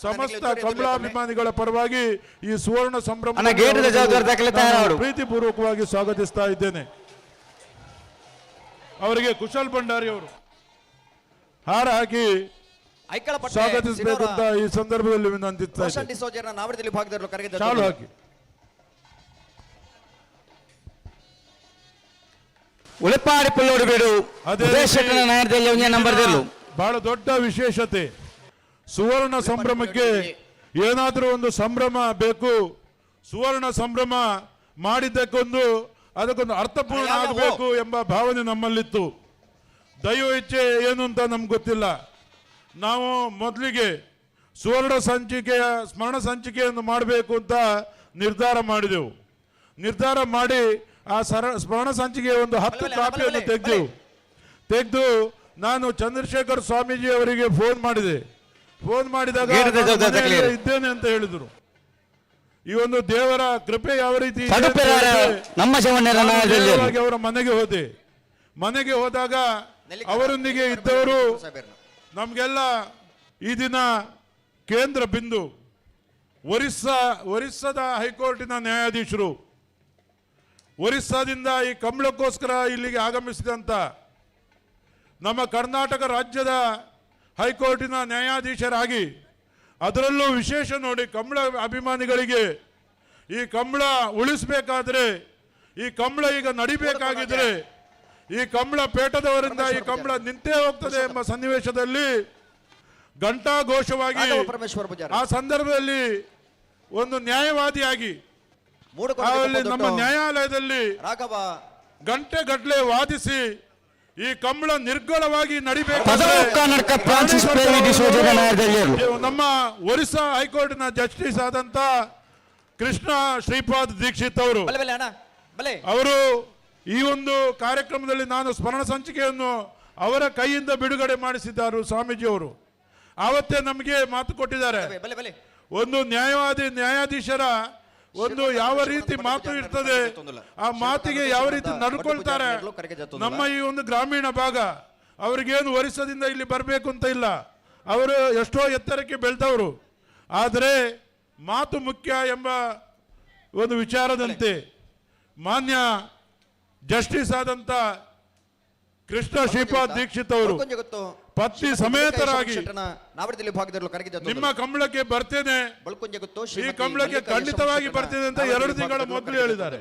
ಸಮಸ್ತ ಕಂಬಳಾಭಿಮಾನಿಗಳ ಪರವಾಗಿ ಈ ಸುವರ್ಣ ಸಂಭ್ರಮ ಪ್ರೀತಿಪೂರ್ವಕವಾಗಿ ಸ್ವಾಗತಿಸ್ತಾ ಇದ್ದೇನೆ. ಅವರಿಗೆ ಕುಶಲ್ ಭಂಡಾರಿ ಅವರು ಹಾರ ಹಾಕಿ ಸ್ವಾಗತಿಸಬೇಕು ಅಂತ ಈ ಸಂದರ್ಭದಲ್ಲಿ ವಿನಂತಿಸ್ತಾ ಹಾಕಿ. ಉಳಿಪಾಡಿ ಪುಲ್ಲೋಡು ಬೇಡು ಬಹಳ ದೊಡ್ಡ ವಿಶೇಷತೆ ಸುವರ್ಣ ಸಂಭ್ರಮಕ್ಕೆ ಏನಾದರೂ ಒಂದು ಸಂಭ್ರಮ ಬೇಕು, ಸುವರ್ಣ ಸಂಭ್ರಮ ಮಾಡಿದ್ದಕ್ಕೊಂದು ಅದಕ್ಕೊಂದು ಅರ್ಥಪೂರ್ಣ ಆಗಬೇಕು ಎಂಬ ಭಾವನೆ ನಮ್ಮಲ್ಲಿತ್ತು. ದೈವ ಇಚ್ಛೆ ಏನು ಅಂತ ನಮ್ಗೆ ಗೊತ್ತಿಲ್ಲ. ನಾವು ಮೊದಲಿಗೆ ಸುವರ್ಣ ಸಂಚಿಕೆಯ ಸ್ಮರಣ ಸಂಚಿಕೆಯನ್ನು ಮಾಡಬೇಕು ಅಂತ ನಿರ್ಧಾರ ಮಾಡಿದೆವು. ನಿರ್ಧಾರ ಮಾಡಿ ಆ ಸ್ಮರಣ ಸಂಚಿಕೆಯ ಒಂದು 10 ಕಾಪಿಯನ್ನು ತೆಗೆದೆವು. ತೆಗೆದು ನಾನು ಚಂದ್ರಶೇಖರ್ ಸ್ವಾಮೀಜಿ ಅವರಿಗೆ ಫೋನ್ ಮಾಡಿದೆ. ಫೋನ್ ಮಾಡಿದಾಗ ಇದ್ದೇನೆ ಅಂತ ಹೇಳಿದರು. ಈ ಒಂದು ದೇವರ ಕೃಪೆ ಯಾವ ರೀತಿ ಅವರ ಮನೆಗೆ ಹೋದೆ. ಮನೆಗೆ ಹೋದಾಗ ಅವರೊಂದಿಗೆ ಇದ್ದವರು ನಮಗೆಲ್ಲ ಈ ದಿನ ಕೇಂದ್ರ ಬಿಂದು ಒರಿಸ್ಸಾದ ಹೈಕೋರ್ಟಿನ ನ್ಯಾಯಾಧೀಶರು, ಒರಿಸ್ಸಾದಿಂದ ಈ ಕಂಬಳಕ್ಕೋಸ್ಕರ ಇಲ್ಲಿಗೆ ಆಗಮಿಸಿದಂಥ ನಮ್ಮ ಕರ್ನಾಟಕ ರಾಜ್ಯದ ಹೈಕೋರ್ಟಿನ ನ್ಯಾಯಾಧೀಶರಾಗಿ, ಅದರಲ್ಲೂ ವಿಶೇಷ ನೋಡಿ ಕಂಬಳ ಅಭಿಮಾನಿಗಳಿಗೆ ಈ ಕಂಬಳ ಉಳಿಸಬೇಕಾದ್ರೆ, ಈ ಕಂಬಳ ಈಗ ನಡಿಬೇಕಾಗಿದ್ರೆ, ಈ ಕಂಬಳ ಪೇಟದವರಿಂದ ಈ ಕಂಬಳ ನಿಂತೇ ಹೋಗ್ತದೆ ಎಂಬ ಸನ್ನಿವೇಶದಲ್ಲಿ ಘಂಟಾಘೋಷವಾಗಿ ಆ ಸಂದರ್ಭದಲ್ಲಿ ಒಂದು ನ್ಯಾಯವಾದಿಯಾಗಿ ಅಲ್ಲಿ ನಮ್ಮ ನ್ಯಾಯಾಲಯದಲ್ಲಿ ಗಂಟೆ ಗಟ್ಟಲೆ ವಾದಿಸಿ ಈ ಕಂಬಳ ನಿರ್ಗಳವಾಗಿ ನಡಿಬೇಕು. ನಮ್ಮ ಒರಿಸ್ಸಾ ಹೈಕೋರ್ಟ್ನ ಜಸ್ಟಿಸ್ ಆದಂತ ಕೃಷ್ಣ ಶ್ರೀಪಾದ್ ದೀಕ್ಷಿತ್ ಅವರು ಅವರು ಈ ಒಂದು ಕಾರ್ಯಕ್ರಮದಲ್ಲಿ ನಾನು ಸ್ಮರಣ ಸಂಚಿಕೆಯನ್ನು ಅವರ ಕೈಯಿಂದ ಬಿಡುಗಡೆ ಮಾಡಿಸಿದ್ದಾರೆ ಸ್ವಾಮೀಜಿಯವರು. ಆವತ್ತೇ ನಮಗೆ ಮಾತು ಕೊಟ್ಟಿದ್ದಾರೆ, ಒಂದು ನ್ಯಾಯಾಧೀಶರ ಒಂದು ಯಾವ ರೀತಿ ಮಾತು ಇರ್ತದೆ, ಆ ಮಾತಿಗೆ ಯಾವ ರೀತಿ ನಡ್ಕೊಳ್ತಾರೆ. ನಮ್ಮ ಈ ಒಂದು ಗ್ರಾಮೀಣ ಭಾಗ ಅವರಿಗೇನು ಒರಿಸ್ಸಾದಿಂದ ಇಲ್ಲಿ ಬರಬೇಕು ಅಂತ ಇಲ್ಲ, ಅವರು ಎಷ್ಟೋ ಎತ್ತರಕ್ಕೆ ಬೆಳೆದವರು. ಆದರೆ ಮಾತು ಮುಖ್ಯ ಎಂಬ ಒಂದು ವಿಚಾರದಂತೆ ಮಾನ್ಯ ಜಸ್ಟಿಸ್ ಆದಂತ ಕೃಷ್ಣ ಶ್ರೀಪಾದ್ ದೀಕ್ಷಿತ್ ಅವರು ಪತ್ನಿ ಸಮೇತರಾಗಿ ನಿಮ್ಮ ಕಂಬಳಕ್ಕೆ ಬರ್ತೇನೆ, ಈ ಕಂಬಳಕ್ಕೆ ಖಂಡಿತವಾಗಿ ಬರ್ತೇನೆ ಅಂತ 2 ತಿಂಗಳ ಮೊದಲು ಹೇಳಿದ್ದಾರೆ.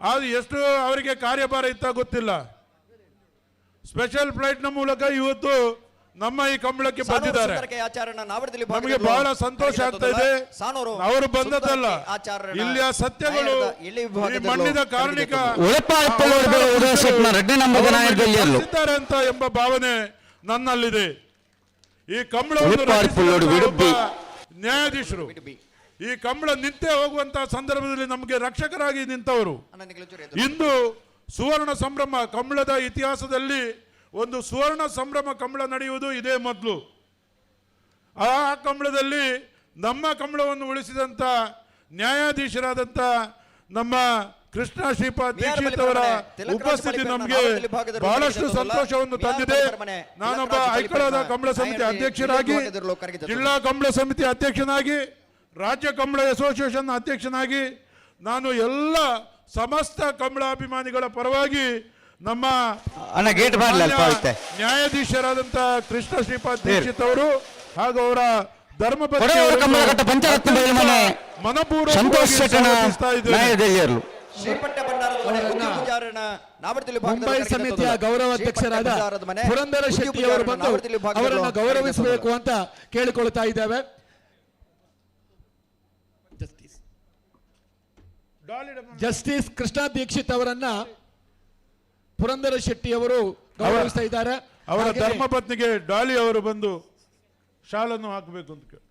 ಆದ್ರೆ ಎಷ್ಟು ಅವರಿಗೆ ಕಾರ್ಯಭಾರ ಇತ್ತ ಗೊತ್ತಿಲ್ಲ. ಸ್ಪೆಷಲ್ ಫ್ಲೈಟ್ ನ ಮೂಲಕ ಇವತ್ತು ನಮ್ಮ ಈ ಕಂಬಳಕ್ಕೆ ಬಂದಿದ್ದಾರೆ. ನಮಗೆ ಬಹಳ ಸಂತೋಷ ಆಗ್ತಾ ಇದೆ. ಅವರು ಬಂದದ್ದಲ್ಲ, ಇಲ್ಲಿಯ ಸತ್ಯಗಳು, ಈ ಮಣ್ಣಿನ ಕಾರಣಿಕ ಅಂತ ಎಂಬ ಭಾವನೆ ನನ್ನಲ್ಲಿದೆ. ಈ ಕಂಬಳ ನ್ಯಾಯಾಧೀಶರು ಈ ಕಂಬಳ ನಿಂತೇ ಹೋಗುವಂತಹ ಸಂದರ್ಭದಲ್ಲಿ ನಮಗೆ ರಕ್ಷಕರಾಗಿ ನಿಂತವರು. ಇಂದು ಸುವರ್ಣ ಸಂಭ್ರಮ, ಕಂಬಳದ ಇತಿಹಾಸದಲ್ಲಿ ಒಂದು ಸುವರ್ಣ ಸಂಭ್ರಮ ಕಂಬಳ ನಡೆಯುವುದು ಇದೇ ಮೊದಲು. ಆ ಕಂಬಳದಲ್ಲಿ ನಮ್ಮ ಕಂಬಳವನ್ನು ಉಳಿಸಿದಂಥ ನ್ಯಾಯಾಧೀಶರಾದಂಥ ನಮ್ಮ ಕೃಷ್ಣ ಶ್ರೀಪಾದ್ ದೀಕ್ಷಿತ್ ಅವರ ಉಪಸ್ಥಿತಿ ನಮಗೆ ಬಹಳಷ್ಟು ಸಂತೋಷವನ್ನು ತಂದಿದೆ. ನಾನೊಬ್ಬ ಐಕಳದ ಕಂಬಳ ಸಮಿತಿ ಅಧ್ಯಕ್ಷರಾಗಿ, ಜಿಲ್ಲಾ ಕಂಬಳ ಸಮಿತಿ ಅಧ್ಯಕ್ಷನಾಗಿ, ರಾಜ್ಯ ಕಂಬಳ ಅಸೋಸಿಯೇಷನ್ ಅಧ್ಯಕ್ಷನಾಗಿ ನಾನು ಎಲ್ಲ ಸಮಸ್ತ ಕಂಬಳಾಭಿಮಾನಿಗಳ ಪರವಾಗಿ ನಮ್ಮ ನ್ಯಾಯಾಧೀಶರಾದಂತಹ ಕೃಷ್ಣ ಶ್ರೀಪಾದ್ ದೀಕ್ಷಿತ್ ಅವರು ಹಾಗೂ ಅವರ ಧರ್ಮಪತ್ನಿ ಮನಪೂರ್ವಕ. ಮುಂಬೈ ಸಮಿತಿಯ ಗೌರವ ಅಧ್ಯಕ್ಷರಾದ ಪುರಂದರ ಶೆಟ್ಟಿ ಅವರು ಬಂದು ಅವರನ್ನು ಗೌರವಿಸಬೇಕು ಅಂತ ಕೇಳಿಕೊಳ್ತಾ ಇದ್ದೇವೆ. ಜಸ್ಟಿಸ್ ಕೃಷ್ಣ ದೀಕ್ಷಿತ್ ಅವರನ್ನ ಪುರಂದರ ಶೆಟ್ಟಿ ಅವರು ಗೌರವಿಸ್ತಾ ಇದ್ದಾರೆ. ಅವರ ಧರ್ಮಪತ್ನಿಗೆ ಡಾಲಿ ಅವರು ಬಂದು ಶಾಲನ್ನು ಹಾಕಬೇಕು ಅಂತ ಕೇಳಿ.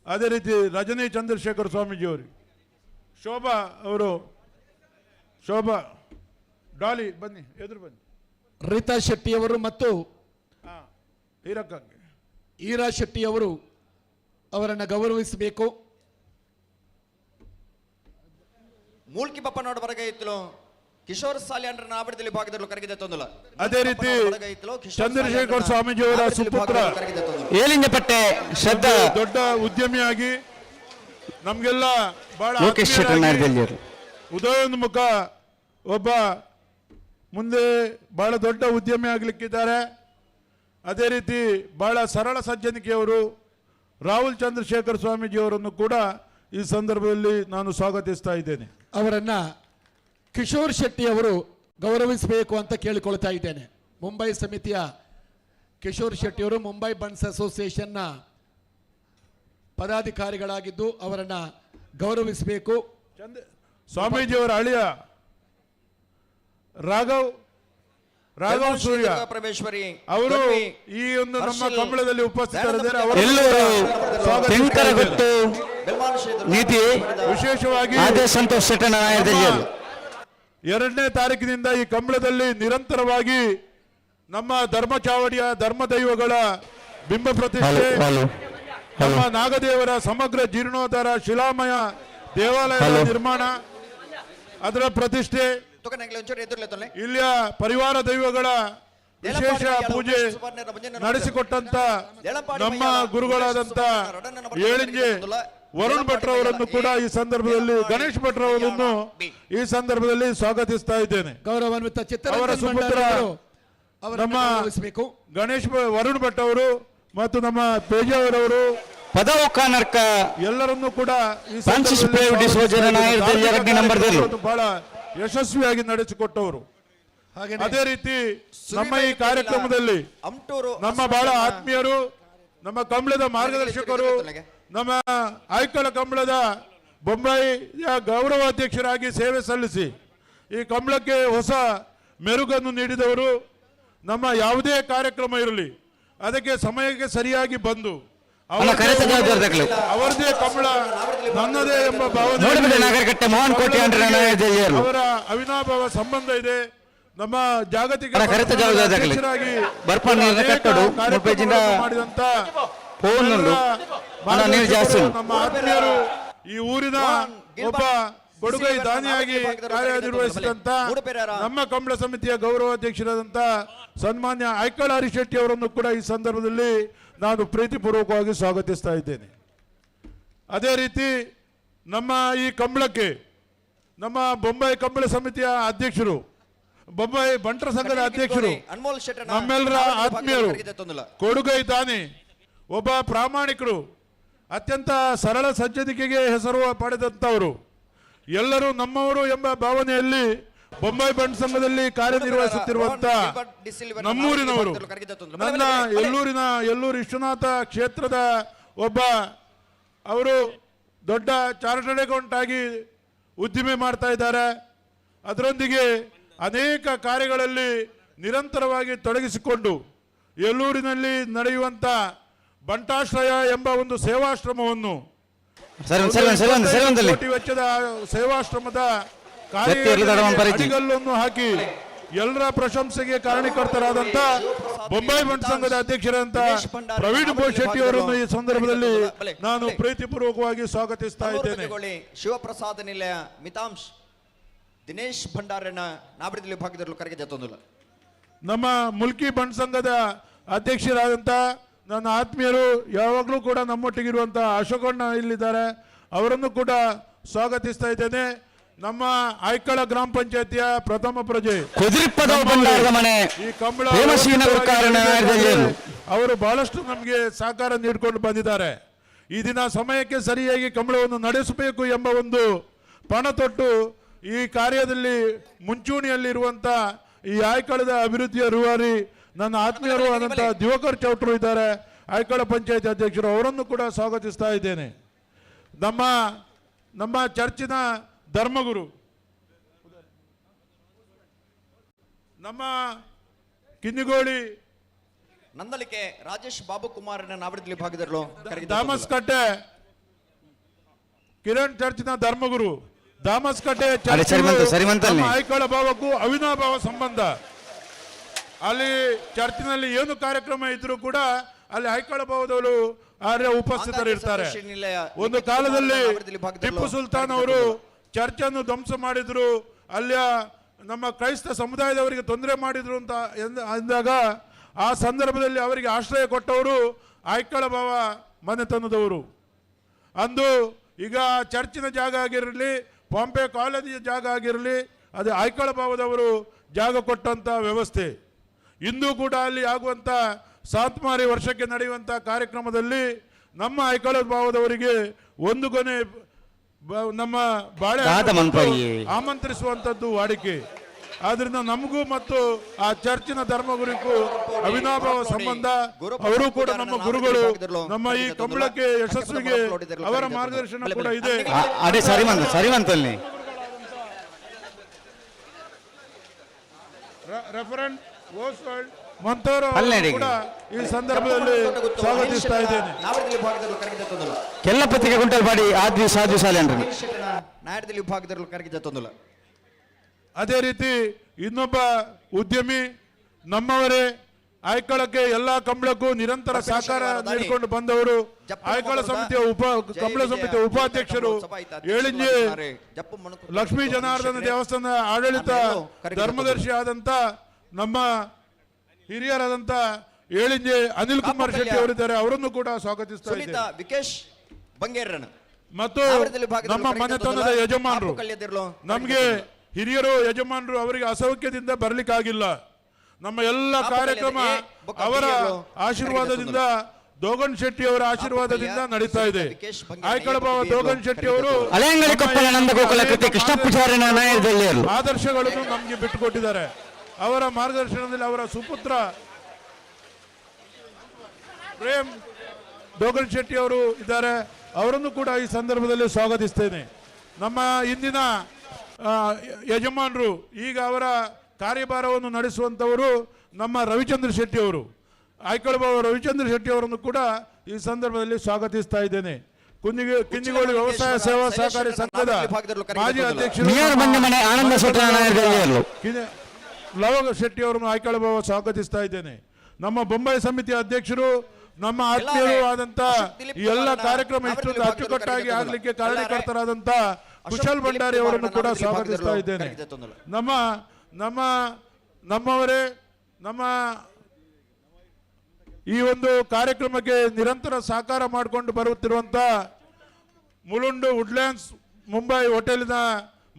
ಅದೇ ರೀತಿ ರಜನಿ ಚಂದ್ರಶೇಖರ್ ಸ್ವಾಮೀಜಿ ಅವರು, ಶೋಭಾ ಅವರು, ಶೋಭಾ ಡಾಲಿ ಬನ್ನಿ, ಎದುರು ಬನ್ನಿ. ರೀತಾ ಶೆಟ್ಟಿಯವರು ಮತ್ತು ಈರಾ ಶೆಟ್ಟಿಯವರು ಅವರನ್ನು ಗೌರವಿಸಬೇಕು. ಮೂಲ್ಕಿ ಬಪ್ಪನೋಡ ಬರಗೈತಲು ಕಿಶೋರ್ ಸಾಲಿಯನ್ರ ನಾವಡದಲ್ಲಿ ಭಾಗದಲ್ಲಿ ಕರಗಿದೆ ತೊಂದಲ. ಅದೇ ರೀತಿ ಚಂದ್ರಶೇಖರ್ ಸ್ವಾಮೀಜಿಯವರ ಸುಪುತ್ರ ಏಲಿಂಜಪಟ್ಟೆ ಶ್ರದ್ಧಾ ದೊಡ್ಡ ಉದ್ಯಮಿಯಾಗಿ ನಮಗೆಲ್ಲ ಬಹಳ ಉದಯೋನ್ಮುಖ ಒಬ್ಬ ಮುಂದೆ ಬಹಳ ದೊಡ್ಡ ಉದ್ಯಮಿ ಆಗಲಿಕ್ಕಿದ್ದಾರೆ. ಅದೇ ರೀತಿ ಬಹಳ ಸರಳ ಸಜ್ಜನಿಕೆಯವರು ರಾಹುಲ್ ಚಂದ್ರಶೇಖರ್ ಸ್ವಾಮೀಜಿಯವರನ್ನು ಕೂಡ ಈ ಸಂದರ್ಭದಲ್ಲಿ ನಾನು ಸ್ವಾಗತಿಸ್ತಾ ಇದ್ದೇನೆ. ಅವರನ್ನ ಕಿಶೋರ್ ಶೆಟ್ಟಿ ಅವರು ಗೌರವಿಸಬೇಕು ಅಂತ ಕೇಳಿಕೊಳ್ತಾ ಇದ್ದೇನೆ. ಮುಂಬೈ ಸಮಿತಿಯ ಕಿಶೋರ್ ಶೆಟ್ಟಿಯವರು ಮುಂಬೈ ಬಂಡ್ಸ್ ಅಸೋಸಿಯೇಷನ್ನ ಪದಾಧಿಕಾರಿಗಳಾಗಿದ್ದು ಅವರನ್ನ ಗೌರವಿಸಬೇಕು. ಸ್ವಾಮೀಜಿಯವರ ಅಳಿಯ ರಾಘವ್ ರಾಘವ್ ಸೂರ್ಯ ಪರಮೇಶ್ವರಿ ಅವರು ಈ ಒಂದು ನಮ್ಮ ಕಂಬಳದಲ್ಲಿ ಉಪಸ್ಥಿತರಿದ್ದಾರೆ. ಅವರು ಎಲ್ಲೂರು ತೆಂಕರಗುತ್ತು ನೀತಿ ವಿಶೇಷವಾಗಿ ಆದೇಶ್ ಸಂತೋಷ್ ಶೆಟ್ಟಣ್ಣ ನಾಯರ್ದೆಲ್ಲಿಯವರು. 2ನೇ ತಾರೀಕಿನಿಂದ ಈ ಕಂಬಳದಲ್ಲಿ ನಿರಂತರವಾಗಿ ನಮ್ಮ ಧರ್ಮ ಚಾವಡಿಯ ಧರ್ಮ ದೈವಗಳ ಬಿಂಬ ಪ್ರತಿಷ್ಠೆ, ನಮ್ಮ ನಾಗದೇವರ ಸಮಗ್ರ ಜೀರ್ಣೋದ್ಧಾರ, ಶಿಲಾಮಯ ದೇವಾಲಯದ ನಿರ್ಮಾಣ, ಅದರ ಪ್ರತಿಷ್ಠೆ, ಇಲ್ಲಿಯ ಪರಿವಾರ ದೈವಗಳ ವಿಶೇಷ ಪೂಜೆ ನಡೆಸಿಕೊಟ್ಟಂತ ನಮ್ಮ ಗುರುಗಳಾದಂತ ಏಳಿಂಜೆ ವರುಣ್ ಭಟ್ರವರನ್ನು ಕೂಡ ಈ ಸಂದರ್ಭದಲ್ಲಿ, ಗಣೇಶ್ ಭಟ್ರವರನ್ನು ಈ ಸಂದರ್ಭದಲ್ಲಿ ಸ್ವಾಗತಿಸ್ತಾ ಇದ್ದೇನೆ. ಗೌರವಾನ್ವಿತ ಅವರ ಚಿತ್ತರಂಜನ್ ಸುಪುತ್ರ ಭಂಡಾರಿ ಅವರು ಅವರನ್ನು ನಮ್ಮ ಗೌರವಿಸಬೇಕು. ಗಣೇಶ್ ವರುಣ್ ಭಟ್ ಅವರು ಮತ್ತು ನಮ್ಮ ಪೇಜಾವರವರು ಪದವು ಕಾನರ್ಕ ಎಲ್ಲರನ್ನೂ ಕೂಡ ಈ ಫ್ರಾನ್ಸಿಸ್ ಸಂದರ್ಭದಲ್ಲಿ ಪೇವ್ ಡಿಸೋಜರ ನಾಯರ್ದಲ್ಲಿ ಎರಡನೇ ನಂಬರ್ ದಲ್ಲಿ. ಬಹಳ ಯಶಸ್ವಿಯಾಗಿ ನಡೆಸಿಕೊಟ್ಟವರು. ಅದೇ ರೀತಿ ನಮ್ಮ ಈ ಕಾರ್ಯಕ್ರಮದಲ್ಲಿ ನಮ್ಮ ಬಹಳ ಆತ್ಮೀಯರು, ನಮ್ಮ ಕಂಬಳದ ಮಾರ್ಗದರ್ಶಕರು, ನಮ್ಮ ಆಯ್ಕಳ ಕಂಬಳದ ಬೊಂಬಾಯಿಯ ಗೌರವಾಧ್ಯಕ್ಷರಾಗಿ ಸೇವೆ ಸಲ್ಲಿಸಿ ಈ ಕಂಬಳಕ್ಕೆ ಹೊಸ ಮೆರುಗನ್ನು ನೀಡಿದವರು. ನಮ್ಮ ಯಾವುದೇ ಕಾರ್ಯಕ್ರಮ ಇರಲಿ ಅದಕ್ಕೆ ಸಮಯಕ್ಕೆ ಸರಿಯಾಗಿ ಬಂದು ಅವರದೇ ಕಂಬಳ ನನ್ನದೇ ಎಂಬ ಭಾವನೆ, ಅವರ ಅವಿನಾಭಾವ ಸಂಬಂಧ ಇದೆ. ನಮ್ಮ ಜಾಗತಿಕ ಅಧ್ಯಕ್ಷರಾಗಿ ಮಾಡಿದಂತ ನಮ್ಮ ಆತ್ಮೀಯರು, ಈ ಊರಿನ ಒಬ್ಬ ಕೊಡುಗೈ ದಾನಿಯಾಗಿ ಕಾರ್ಯನಿರ್ವಹಿಸಿದಂತ ನಮ್ಮ ಕಂಬಳ ಸಮಿತಿಯ ಗೌರವಾಧ್ಯಕ್ಷರಾದಂತ ಸನ್ಮಾನ್ಯ ಐಕಳ ಹರಿಶೆಟ್ಟಿ ಅವರನ್ನು ಕೂಡ ಈ ಸಂದರ್ಭದಲ್ಲಿ ನಾನು ಪ್ರೀತಿಪೂರ್ವಕವಾಗಿ ಸ್ವಾಗತಿಸ್ತಾ ಇದ್ದೇನೆ. ಅದೇ ರೀತಿ ನಮ್ಮ ಈ ಕಂಬಳಕ್ಕೆ ನಮ್ಮ ಬೊಂಬೈ ಕಂಬಳ ಸಮಿತಿಯ ಅಧ್ಯಕ್ಷರು, ಬೊಂಬೈ ಬಂಟರ ಸಂಘದ ಅಧ್ಯಕ್ಷರು, ನಮ್ಮೆಲ್ಲರ ಆತ್ಮೀಯರು, ಕೊಡುಗೈ ದಾನಿ, ಒಬ್ಬ ಪ್ರಾಮಾಣಿಕರು, ಅತ್ಯಂತ ಸರಳ ಸಜ್ಜನಿಕೆಗೆ ಹೆಸರು ಪಡೆದಂಥವರು, ಎಲ್ಲರೂ ನಮ್ಮವರು ಎಂಬ ಭಾವನೆಯಲ್ಲಿ ಬೊಂಬೈ ಬಂಟ್ ಸಂಘದಲ್ಲಿ ಕಾರ್ಯನಿರ್ವಹಿಸುತ್ತಿರುವಂತ ನಮ್ಮೂರಿನವರು, ನನ್ನ ಎಲ್ಲೂರಿನ ಎಲ್ಲೂರು ವಿಶ್ವನಾಥ ಕ್ಷೇತ್ರದ ಒಬ್ಬ, ಅವರು ದೊಡ್ಡ ಚಾರ್ಟರ್ಡ್ ಅಕೌಂಟ್ ಆಗಿ ಉದ್ದಿಮೆ ಮಾಡ್ತಾ ಇದ್ದಾರೆ. ಅದರೊಂದಿಗೆ ಅನೇಕ ಕಾರ್ಯಗಳಲ್ಲಿ ನಿರಂತರವಾಗಿ ತೊಡಗಿಸಿಕೊಂಡು ಎಲ್ಲೂರಿನಲ್ಲಿ ನಡೆಯುವಂಥ ಬಂಟಾಶ್ರಯ ಎಂಬ ಒಂದು ಸೇವಾಶ್ರಮವನ್ನು, ಕೋಟಿ ವೆಚ್ಚದ ಸೇವಾಶ್ರಮದ ಅಡಿಗಲ್ಲನ್ನು ಹಾಕಿ ಎಲ್ಲರ ಪ್ರಶಂಸೆಗೆ ಕಾರಣೀಕರ್ತರಾದಂತ ಬೊಂಬೈ ಬಂಟ್ ಸಂಘದ ಅಧ್ಯಕ್ಷರಾದಂತ ಪ್ರವೀಣ್ ಬೋಶೆಟ್ಟಿ ಅವರನ್ನು ಈ ಸಂದರ್ಭದಲ್ಲಿ ನಾನು ಪ್ರೀತಿಪೂರ್ವಕವಾಗಿ ಸ್ವಾಗತಿಸ್ತಾ ಇದ್ದೇನೆ. ಶಿವಪ್ರಸಾದ ನಿಲಯ ಮಿತಾಂಶ್ ದಿನೇಶ್ ಭಂಡಾರನ ನಾಬಿಡಿದಲ್ಲಿ ಭಾಗದಲ್ಲಿ ಕರೆಗೆ ಜೊತ್ತೊಂದಿಲ್ಲ. ನಮ್ಮ ಮುಲ್ಕಿ ಬಂಟ್ ಸಂಘದ ಅಧ್ಯಕ್ಷರಾದಂತ ನನ್ನ ಆತ್ಮೀಯರು, ಯಾವಾಗಲೂ ಕೂಡ ನಮ್ಮೊಟ್ಟಿಗಿರುವಂಥ ಅಶೋಕಣ್ಣ ಇಲ್ಲಿದ್ದಾರೆ, ಅವರನ್ನು ಕೂಡ ಸ್ವಾಗತಿಸ್ತಾ ಇದ್ದೇನೆ. ನಮ್ಮ ಆಯ್ಕಳ ಗ್ರಾಮ ಪಂಚಾಯತಿಯ ಪ್ರಥಮ ಪ್ರಜೆ ಈ ಕಂಬಳ ಅವರು ಬಹಳಷ್ಟು ನಮಗೆ ಸಹಕಾರ ನೀಡಿಕೊಂಡು ಬಂದಿದ್ದಾರೆ. ಈ ದಿನ ಸಮಯಕ್ಕೆ ಸರಿಯಾಗಿ ಕಂಬಳವನ್ನು ನಡೆಸಬೇಕು ಎಂಬ ಒಂದು ಪಣ ತೊಟ್ಟು ಈ ಕಾರ್ಯದಲ್ಲಿ ಮುಂಚೂಣಿಯಲ್ಲಿರುವಂಥ ಈ ಆಯ್ಕಳದ ಅಭಿವೃದ್ಧಿಯ ರೂವಾರಿ ನನ್ನ ಆತ್ಮೀಯರು ಆದಂಥ ದಿವಾಕರ್ ಚೌಟ್ರು ಇದ್ದಾರೆ, ಆಯ್ಕಳ ಪಂಚಾಯತಿ ಅಧ್ಯಕ್ಷರು, ಅವರನ್ನು ಕೂಡ ಸ್ವಾಗತಿಸ್ತಾ ಇದ್ದೇನೆ. ನಮ್ಮ ನಮ್ಮ ಚರ್ಚಿನ ಧರ್ಮಗುರು, ನಮ್ಮ ಕಿನ್ನಿಗೋಳಿ ನಂದಳಿಕೆ ರಾಜೇಶ್ ಬಾಬು ಕುಮಾರ್ ಭಾಗದಲ್ಲಿ ದಾಮಸ್ಕಟ್ಟೆ ಕಿರಣ್ ಚರ್ಚಿನ ಧರ್ಮಗುರು, ದಾಮಸ್ಕಟ್ಟೆ ಆಯ್ಕಳ ಭಾವಕ್ಕೂ ಅವಿನಾಭಾವ ಸಂಬಂಧ. ಅಲ್ಲಿ ಚರ್ಚಿನಲ್ಲಿ ಏನು ಕಾರ್ಯಕ್ರಮ ಇದ್ರೂ ಕೂಡ ಅಲ್ಲಿ ಐಕಳ ಭಾವದವರು ಆರ್ಯ ಉಪಸ್ಥಿತರಿರ್ತಾರೆ. ಒಂದು ಕಾಲದಲ್ಲಿ ಟಿಪ್ಪು ಸುಲ್ತಾನ್ ಅವರು ಚರ್ಚನ್ನು ಧ್ವಂಸ ಮಾಡಿದ್ರು, ಅಲ್ಲಿಯ ನಮ್ಮ ಕ್ರೈಸ್ತ ಸಮುದಾಯದವರಿಗೆ ತೊಂದರೆ ಮಾಡಿದ್ರು ಅಂತ ಅಂದಾಗ ಆ ಸಂದರ್ಭದಲ್ಲಿ ಅವರಿಗೆ ಆಶ್ರಯ ಕೊಟ್ಟವರು ಐಕಳ ಭಾವ ಮನೆತನದವರು. ಅಂದು ಈಗ ಚರ್ಚಿನ ಜಾಗ ಆಗಿರಲಿ, ಬಾಂಬೆ ಕಾಲೇಜಿನ ಜಾಗ ಆಗಿರಲಿ, ಅದು ಐಕಳ ಭಾವದವರು ಜಾಗ ಕೊಟ್ಟಂಥ ವ್ಯವಸ್ಥೆ. ಇಂದು ಕೂಡ ಅಲ್ಲಿ ಆಗುವಂಥ ಸಾತ್ಮಾರಿ ವರ್ಷಕ್ಕೆ ನಡೆಯುವಂಥ ಕಾರ್ಯಕ್ರಮದಲ್ಲಿ ನಮ್ಮ ಐಕಳ ಭಾವದವರಿಗೆ ಒಂದು ಕೊನೆ ನಮ್ಮ ಬಾಳೆ ಆಮಂತ್ರಿಸುವಂಥದ್ದು ವಾಡಿಕೆ. ಆದ್ರಿಂದ ನಮಗೂ ಮತ್ತು ಆ ಚರ್ಚಿನ ಧರ್ಮಗುರಿಗೂ ಅವಿನಾಭಾವ ಸಂಬಂಧ. ಅವರು ಕೂಡ ನಮ್ಮ ಗುರುಗಳು. ನಮ್ಮ ಈ ಕಂಬಳಕ್ಕೆ ಯಶಸ್ವಿಗೆ ಅವರ ಮಾರ್ಗದರ್ಶನ ಕೂಡ ಇದೆ. ಅದೇ ಸರಿಮಂತ ಸರಿಮಂತಲ್ಲಿ ರೆಫರೆಂಟ್ ಮಂತವರು ಕೂಡ ಈ ಸಂದರ್ಭದಲ್ಲಿ ಸ್ವಾಗತಿಸ್ತಾ ಇದ್ದೇನೆ. ಕೆಲ್ಲ ಪತ್ರಿಕೆ ಗುಂಟಲ್ಪಾಡಿ ಆದ್ವಿ ಸಾಧ್ವಿ ಸಾಲೇನ್ರಿ. ನಾಯಡದಲ್ಲಿ ವಿಭಾಗದಲ್ಲಿ ಕರಗಿ ಜತ್ತೊಂದುಲ್ಲ. ಅದೇ ರೀತಿ ಇನ್ನೊಬ್ಬ ಉದ್ಯಮಿ ನಮ್ಮವರೇ, ಆಯ್ಕಳಕ್ಕೆ ಎಲ್ಲ ಕಂಬಳಕ್ಕೂ ನಿರಂತರ ಸಹಕಾರ ನೀಡಿಕೊಂಡು ಬಂದವರು, ಆಯ್ಕಳ ಸಮಿತಿಯ ಉಪ ಕಂಬಳ ಸಮಿತಿಯ ಉಪಾಧ್ಯಕ್ಷರು, ಏಳಿಂಜೆ ಲಕ್ಷ್ಮೀ ಜನಾರ್ದನ ದೇವಸ್ಥಾನದ ಆಡಳಿತ ಧರ್ಮದರ್ಶಿ ಆದಂತ ನಮ್ಮ ಹಿರಿಯರಾದಂತ ಏಳಿಂಜೆ ಅನಿಲ್ ಕುಮಾರ್ ಶೆಟ್ಟಿ ಅವರಿದ್ದಾರೆ, ಅವರನ್ನು ಕೂಡ ಸ್ವಾಗತಿಸ್ತಾ ಇದ್ದೇನೆ. ವಿಕೇಶ್ ಬಂಗೇರನ್ ಮತ್ತು ನಮ್ಮ ಮನೆತನದ ಯಜಮಾನರು, ನಮಗೆ ಹಿರಿಯರು ಯಜಮಾನರು, ಅವರಿಗೆ ಅಸೌಖ್ಯದಿಂದ ಬರ್ಲಿಕ್ಕಾಗಿಲ್ಲ. ನಮ್ಮ ಎಲ್ಲ ಕಾರ್ಯಕ್ರಮ ಅವರ ಆಶೀರ್ವಾದದಿಂದ, ದೋಗನ್ ಶೆಟ್ಟಿ ಅವರ ಆಶೀರ್ವಾದದಿಂದ ನಡೀತಾ ಇದೆ. ಆಯ್ಕಳ ಬಾವ ದೋಗನ್ ಶೆಟ್ಟಿ ಅವರು ಆದರ್ಶಗಳನ್ನು ನಮಗೆ ಬಿಟ್ಟುಕೊಟ್ಟಿದ್ದಾರೆ. ಅವರ ಮಾರ್ಗದರ್ಶನದಲ್ಲಿ ಅವರ ಸುಪುತ್ರ ಪ್ರೇಮ್ ದೋಗನ್ ಶೆಟ್ಟಿ ಅವರು ಇದ್ದಾರೆ, ಅವರನ್ನು ಕೂಡ ಈ ಸಂದರ್ಭದಲ್ಲಿ ಸ್ವಾಗತಿಸ್ತೇನೆ. ನಮ್ಮ ಇಂದಿನ ಯಜಮಾನರು, ಈಗ ಅವರ ಕಾರ್ಯಭಾರವನ್ನು ನಡೆಸುವಂಥವರು ನಮ್ಮ ರವಿಚಂದ್ರ ಶೆಟ್ಟಿ ಅವರು, ಆಯ್ಕಳ ಬಾವ ರವಿಚಂದ್ರ ಶೆಟ್ಟಿ ಅವರನ್ನು ಕೂಡ ಈ ಸಂದರ್ಭದಲ್ಲಿ ಸ್ವಾಗತಿಸ್ತಾ ಇದ್ದೇನೆ. ಕಿಂಜಿಗೋಳಿ ವ್ಯವಸಾಯ ಸೇವಾ ಸಹಕಾರಿ ಸಂಘದ ಮಾಜಿ ಅಧ್ಯಕ್ಷರು ಲವ ಶೆಟ್ಟಿ ಅವರನ್ನು ಆಯ್ಕಳ ಬಾವ ಸ್ವಾಗತಿಸ್ತಾ ಇದ್ದೇನೆ. ನಮ್ಮ ಬೊಂಬೈ ಸಮಿತಿಯ ಅಧ್ಯಕ್ಷರು, ನಮ್ಮ ಆತ್ಮೀಯರು ಆದಂತ ಈ ಎಲ್ಲ ಕಾರ್ಯಕ್ರಮ ಇಷ್ಟೊಂದು ಅಚ್ಚುಕಟ್ಟಾಗಿ ಆಗಲಿಕ್ಕೆ ಕಾರಣಕರ್ತರಾದಂತ ಕುಶಲ್ ಭಂಡಾರಿ ಅವರನ್ನು ಕೂಡ ಸ್ವಾಗತಿಸ್ತಾ ಇದ್ದೇನೆ. ನಮ್ಮ ನಮ್ಮ ನಮ್ಮವರೇ, ನಮ್ಮ ಈ ಒಂದು ಕಾರ್ಯಕ್ರಮಕ್ಕೆ ನಿರಂತರ ಸಹಕಾರ ಮಾಡಿಕೊಂಡು ಬರುತ್ತಿರುವಂಥ ಮುಲುಂಡು ವುಡ್ಲ್ಯಾಂಡ್ಸ್ ಮುಂಬೈ ಹೋಟೆಲಿನ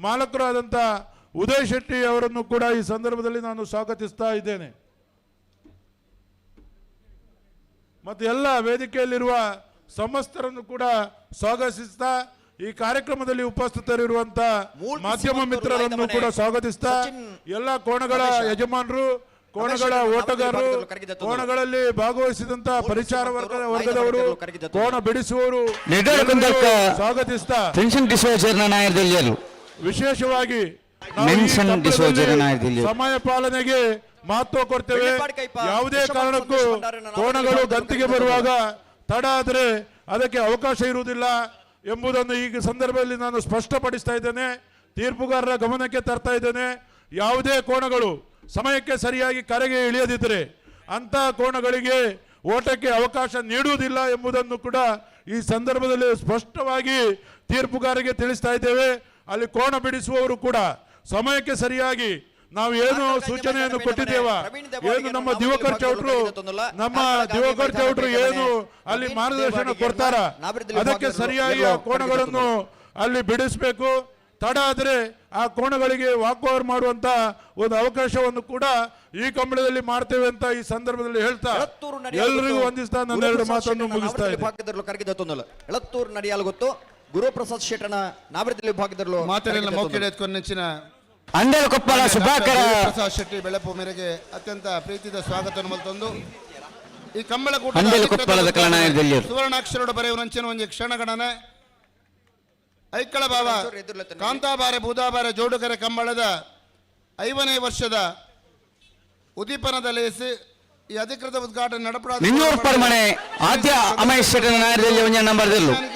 ಮಾಲಕರಾದಂಥ ಉದಯ್ ಶೆಟ್ಟಿ ಅವರನ್ನು ಕೂಡ ಈ ಸಂದರ್ಭದಲ್ಲಿ ನಾನು ಸ್ವಾಗತಿಸ್ತಾ ಇದ್ದೇನೆ. ಮತ್ತು ಎಲ್ಲ ವೇದಿಕೆಯಲ್ಲಿರುವ ಸಮಸ್ತರನ್ನು ಕೂಡ ಸ್ವಾಗತಿಸ್ತಾ, ಈ ಕಾರ್ಯಕ್ರಮದಲ್ಲಿ ಉಪಸ್ಥಿತರಿರುವಂತ ಮಾಧ್ಯಮ ಮಿತ್ರರನ್ನು ಕೂಡ ಸ್ವಾಗತಿಸ್ತಾ, ಎಲ್ಲ ಕೋಣಗಳ ಯಜಮಾನರು, ಕೋಣಗಳ ಓಟಗಾರರು, ಕೋಣಗಳಲ್ಲಿ ಭಾಗವಹಿಸಿದಂತ ಪರಿಚಾರ ವರ್ಗದವರು, ಕೋಣ ಬಿಡಿಸುವವರು ಸ್ವಾಗತಿಸ್ತಾ, ವಿಶೇಷವಾಗಿ ಸಮಯ ಪಾಲನೆಗೆ ಮಹತ್ವ ಕೊಡ್ತೇವೆ. ಯಾವುದೇ ಕಾರಣಕ್ಕೂ ಕೋಣಗಳು ಗಂತಿಗೆ ಬರುವಾಗ ತಡ ಆದರೆ ಅದಕ್ಕೆ ಅವಕಾಶ ಇರುವುದಿಲ್ಲ ಎಂಬುದನ್ನು ಈ ಸಂದರ್ಭದಲ್ಲಿ ನಾನು ಸ್ಪಷ್ಟಪಡಿಸ್ತಾ ಇದ್ದೇನೆ. ತೀರ್ಪುಗಾರರ ಗಮನಕ್ಕೆ ತರ್ತಾ ಇದ್ದೇನೆ. ಯಾವುದೇ ಕೋಣಗಳು ಸಮಯಕ್ಕೆ ಸರಿಯಾಗಿ ಕರೆಗೆ ಇಳಿಯದಿದ್ದರೆ ಅಂತಹ ಕೋಣಗಳಿಗೆ ಓಟಕ್ಕೆ ಅವಕಾಶ ನೀಡುವುದಿಲ್ಲ ಎಂಬುದನ್ನು ಕೂಡ ಈ ಸಂದರ್ಭದಲ್ಲಿ ಸ್ಪಷ್ಟವಾಗಿ ತೀರ್ಪುಗಾರರಿಗೆ ತಿಳಿಸ್ತಾ ಇದ್ದೇವೆ. ಅಲ್ಲಿ ಕೋಣ ಬಿಡಿಸುವವರು ಕೂಡ ಸಮಯಕ್ಕೆ ಸರಿಯಾಗಿ ನಾವು ಏನು ಸೂಚನೆಯನ್ನು ಕೊಟ್ಟಿದ್ದೇವ, ಏನು ನಮ್ಮ ದಿವಾಕರ್ ಚೌಟ್ರು, ನಮ್ಮ ದಿವಾಕರ್ ಚೌಟ್ರು ಏನು ಅಲ್ಲಿ ಮಾರ್ಗದರ್ಶನ ಕೊಡ್ತಾರ ಅದಕ್ಕೆ ಸರಿಯಾಗಿ ಆ ಕೋಣಗಳನ್ನು ಅಲ್ಲಿ ಬಿಡಿಸಬೇಕು. ತಡ ಆದರೆ ಆ ಕೋಣಗಳಿಗೆ ವಾಕ್ ಓವರ್ ಮಾಡುವಂತ ಒಂದು ಅವಕಾಶವನ್ನು ಕೂಡ ಈ ಕಂಬಳದಲ್ಲಿ ಮಾಡ್ತೇವೆ ಅಂತ ಈ ಸಂದರ್ಭದಲ್ಲಿ ಹೇಳ್ತಾ ಎಲ್ಲರಿಗೂ ವಂದಿಸ್ತಾ ನನ್ನ ಎರಡು ಮಾತನ್ನು ಮುಗಿಸ್ತಾ ಇದ್ದೇನೆ. ಗೊತ್ತು ಗುರುಪ್ರಸಾದ್ ಶೆಟ್ಟನ ನಾವೃತ್ತಿ ವಿಭಾಗದಲ್ಲೂ ಅಂಡಲ್ ಕೊಪ್ಪಳ ಸುಭಾಕರ ಪ್ರಸಾದ್ ಶೆಟ್ಟಿ ಬೆಳಪು ಮೇರೆಗೆ ಅತ್ಯಂತ ಪ್ರೀತಿಯ ಸ್ವಾಗತವನ್ನು ಮಲ್ತೊಂದು ಈ ಕಂಬಳ ಸುವರ್ಣಾಕ್ಷರೋಡ ಬರೆಯುವ ಒಂಜಿ ಕ್ಷಣಗಣನೆ. ಐಕ್ಕಳ ಬಾವ ಕಾಂತಾಬಾರೆ ಬೂದಾಬಾರೆ ಜೋಡುಕರೆ ಕಂಬಳದ 50ನೇ ವರ್ಷದ ಉದ್ದೀಪನದ ಲೇಸಿ ಈ ಅಧಿಕೃತ ಉದ್ಘಾಟನೆ ನಡಪಡ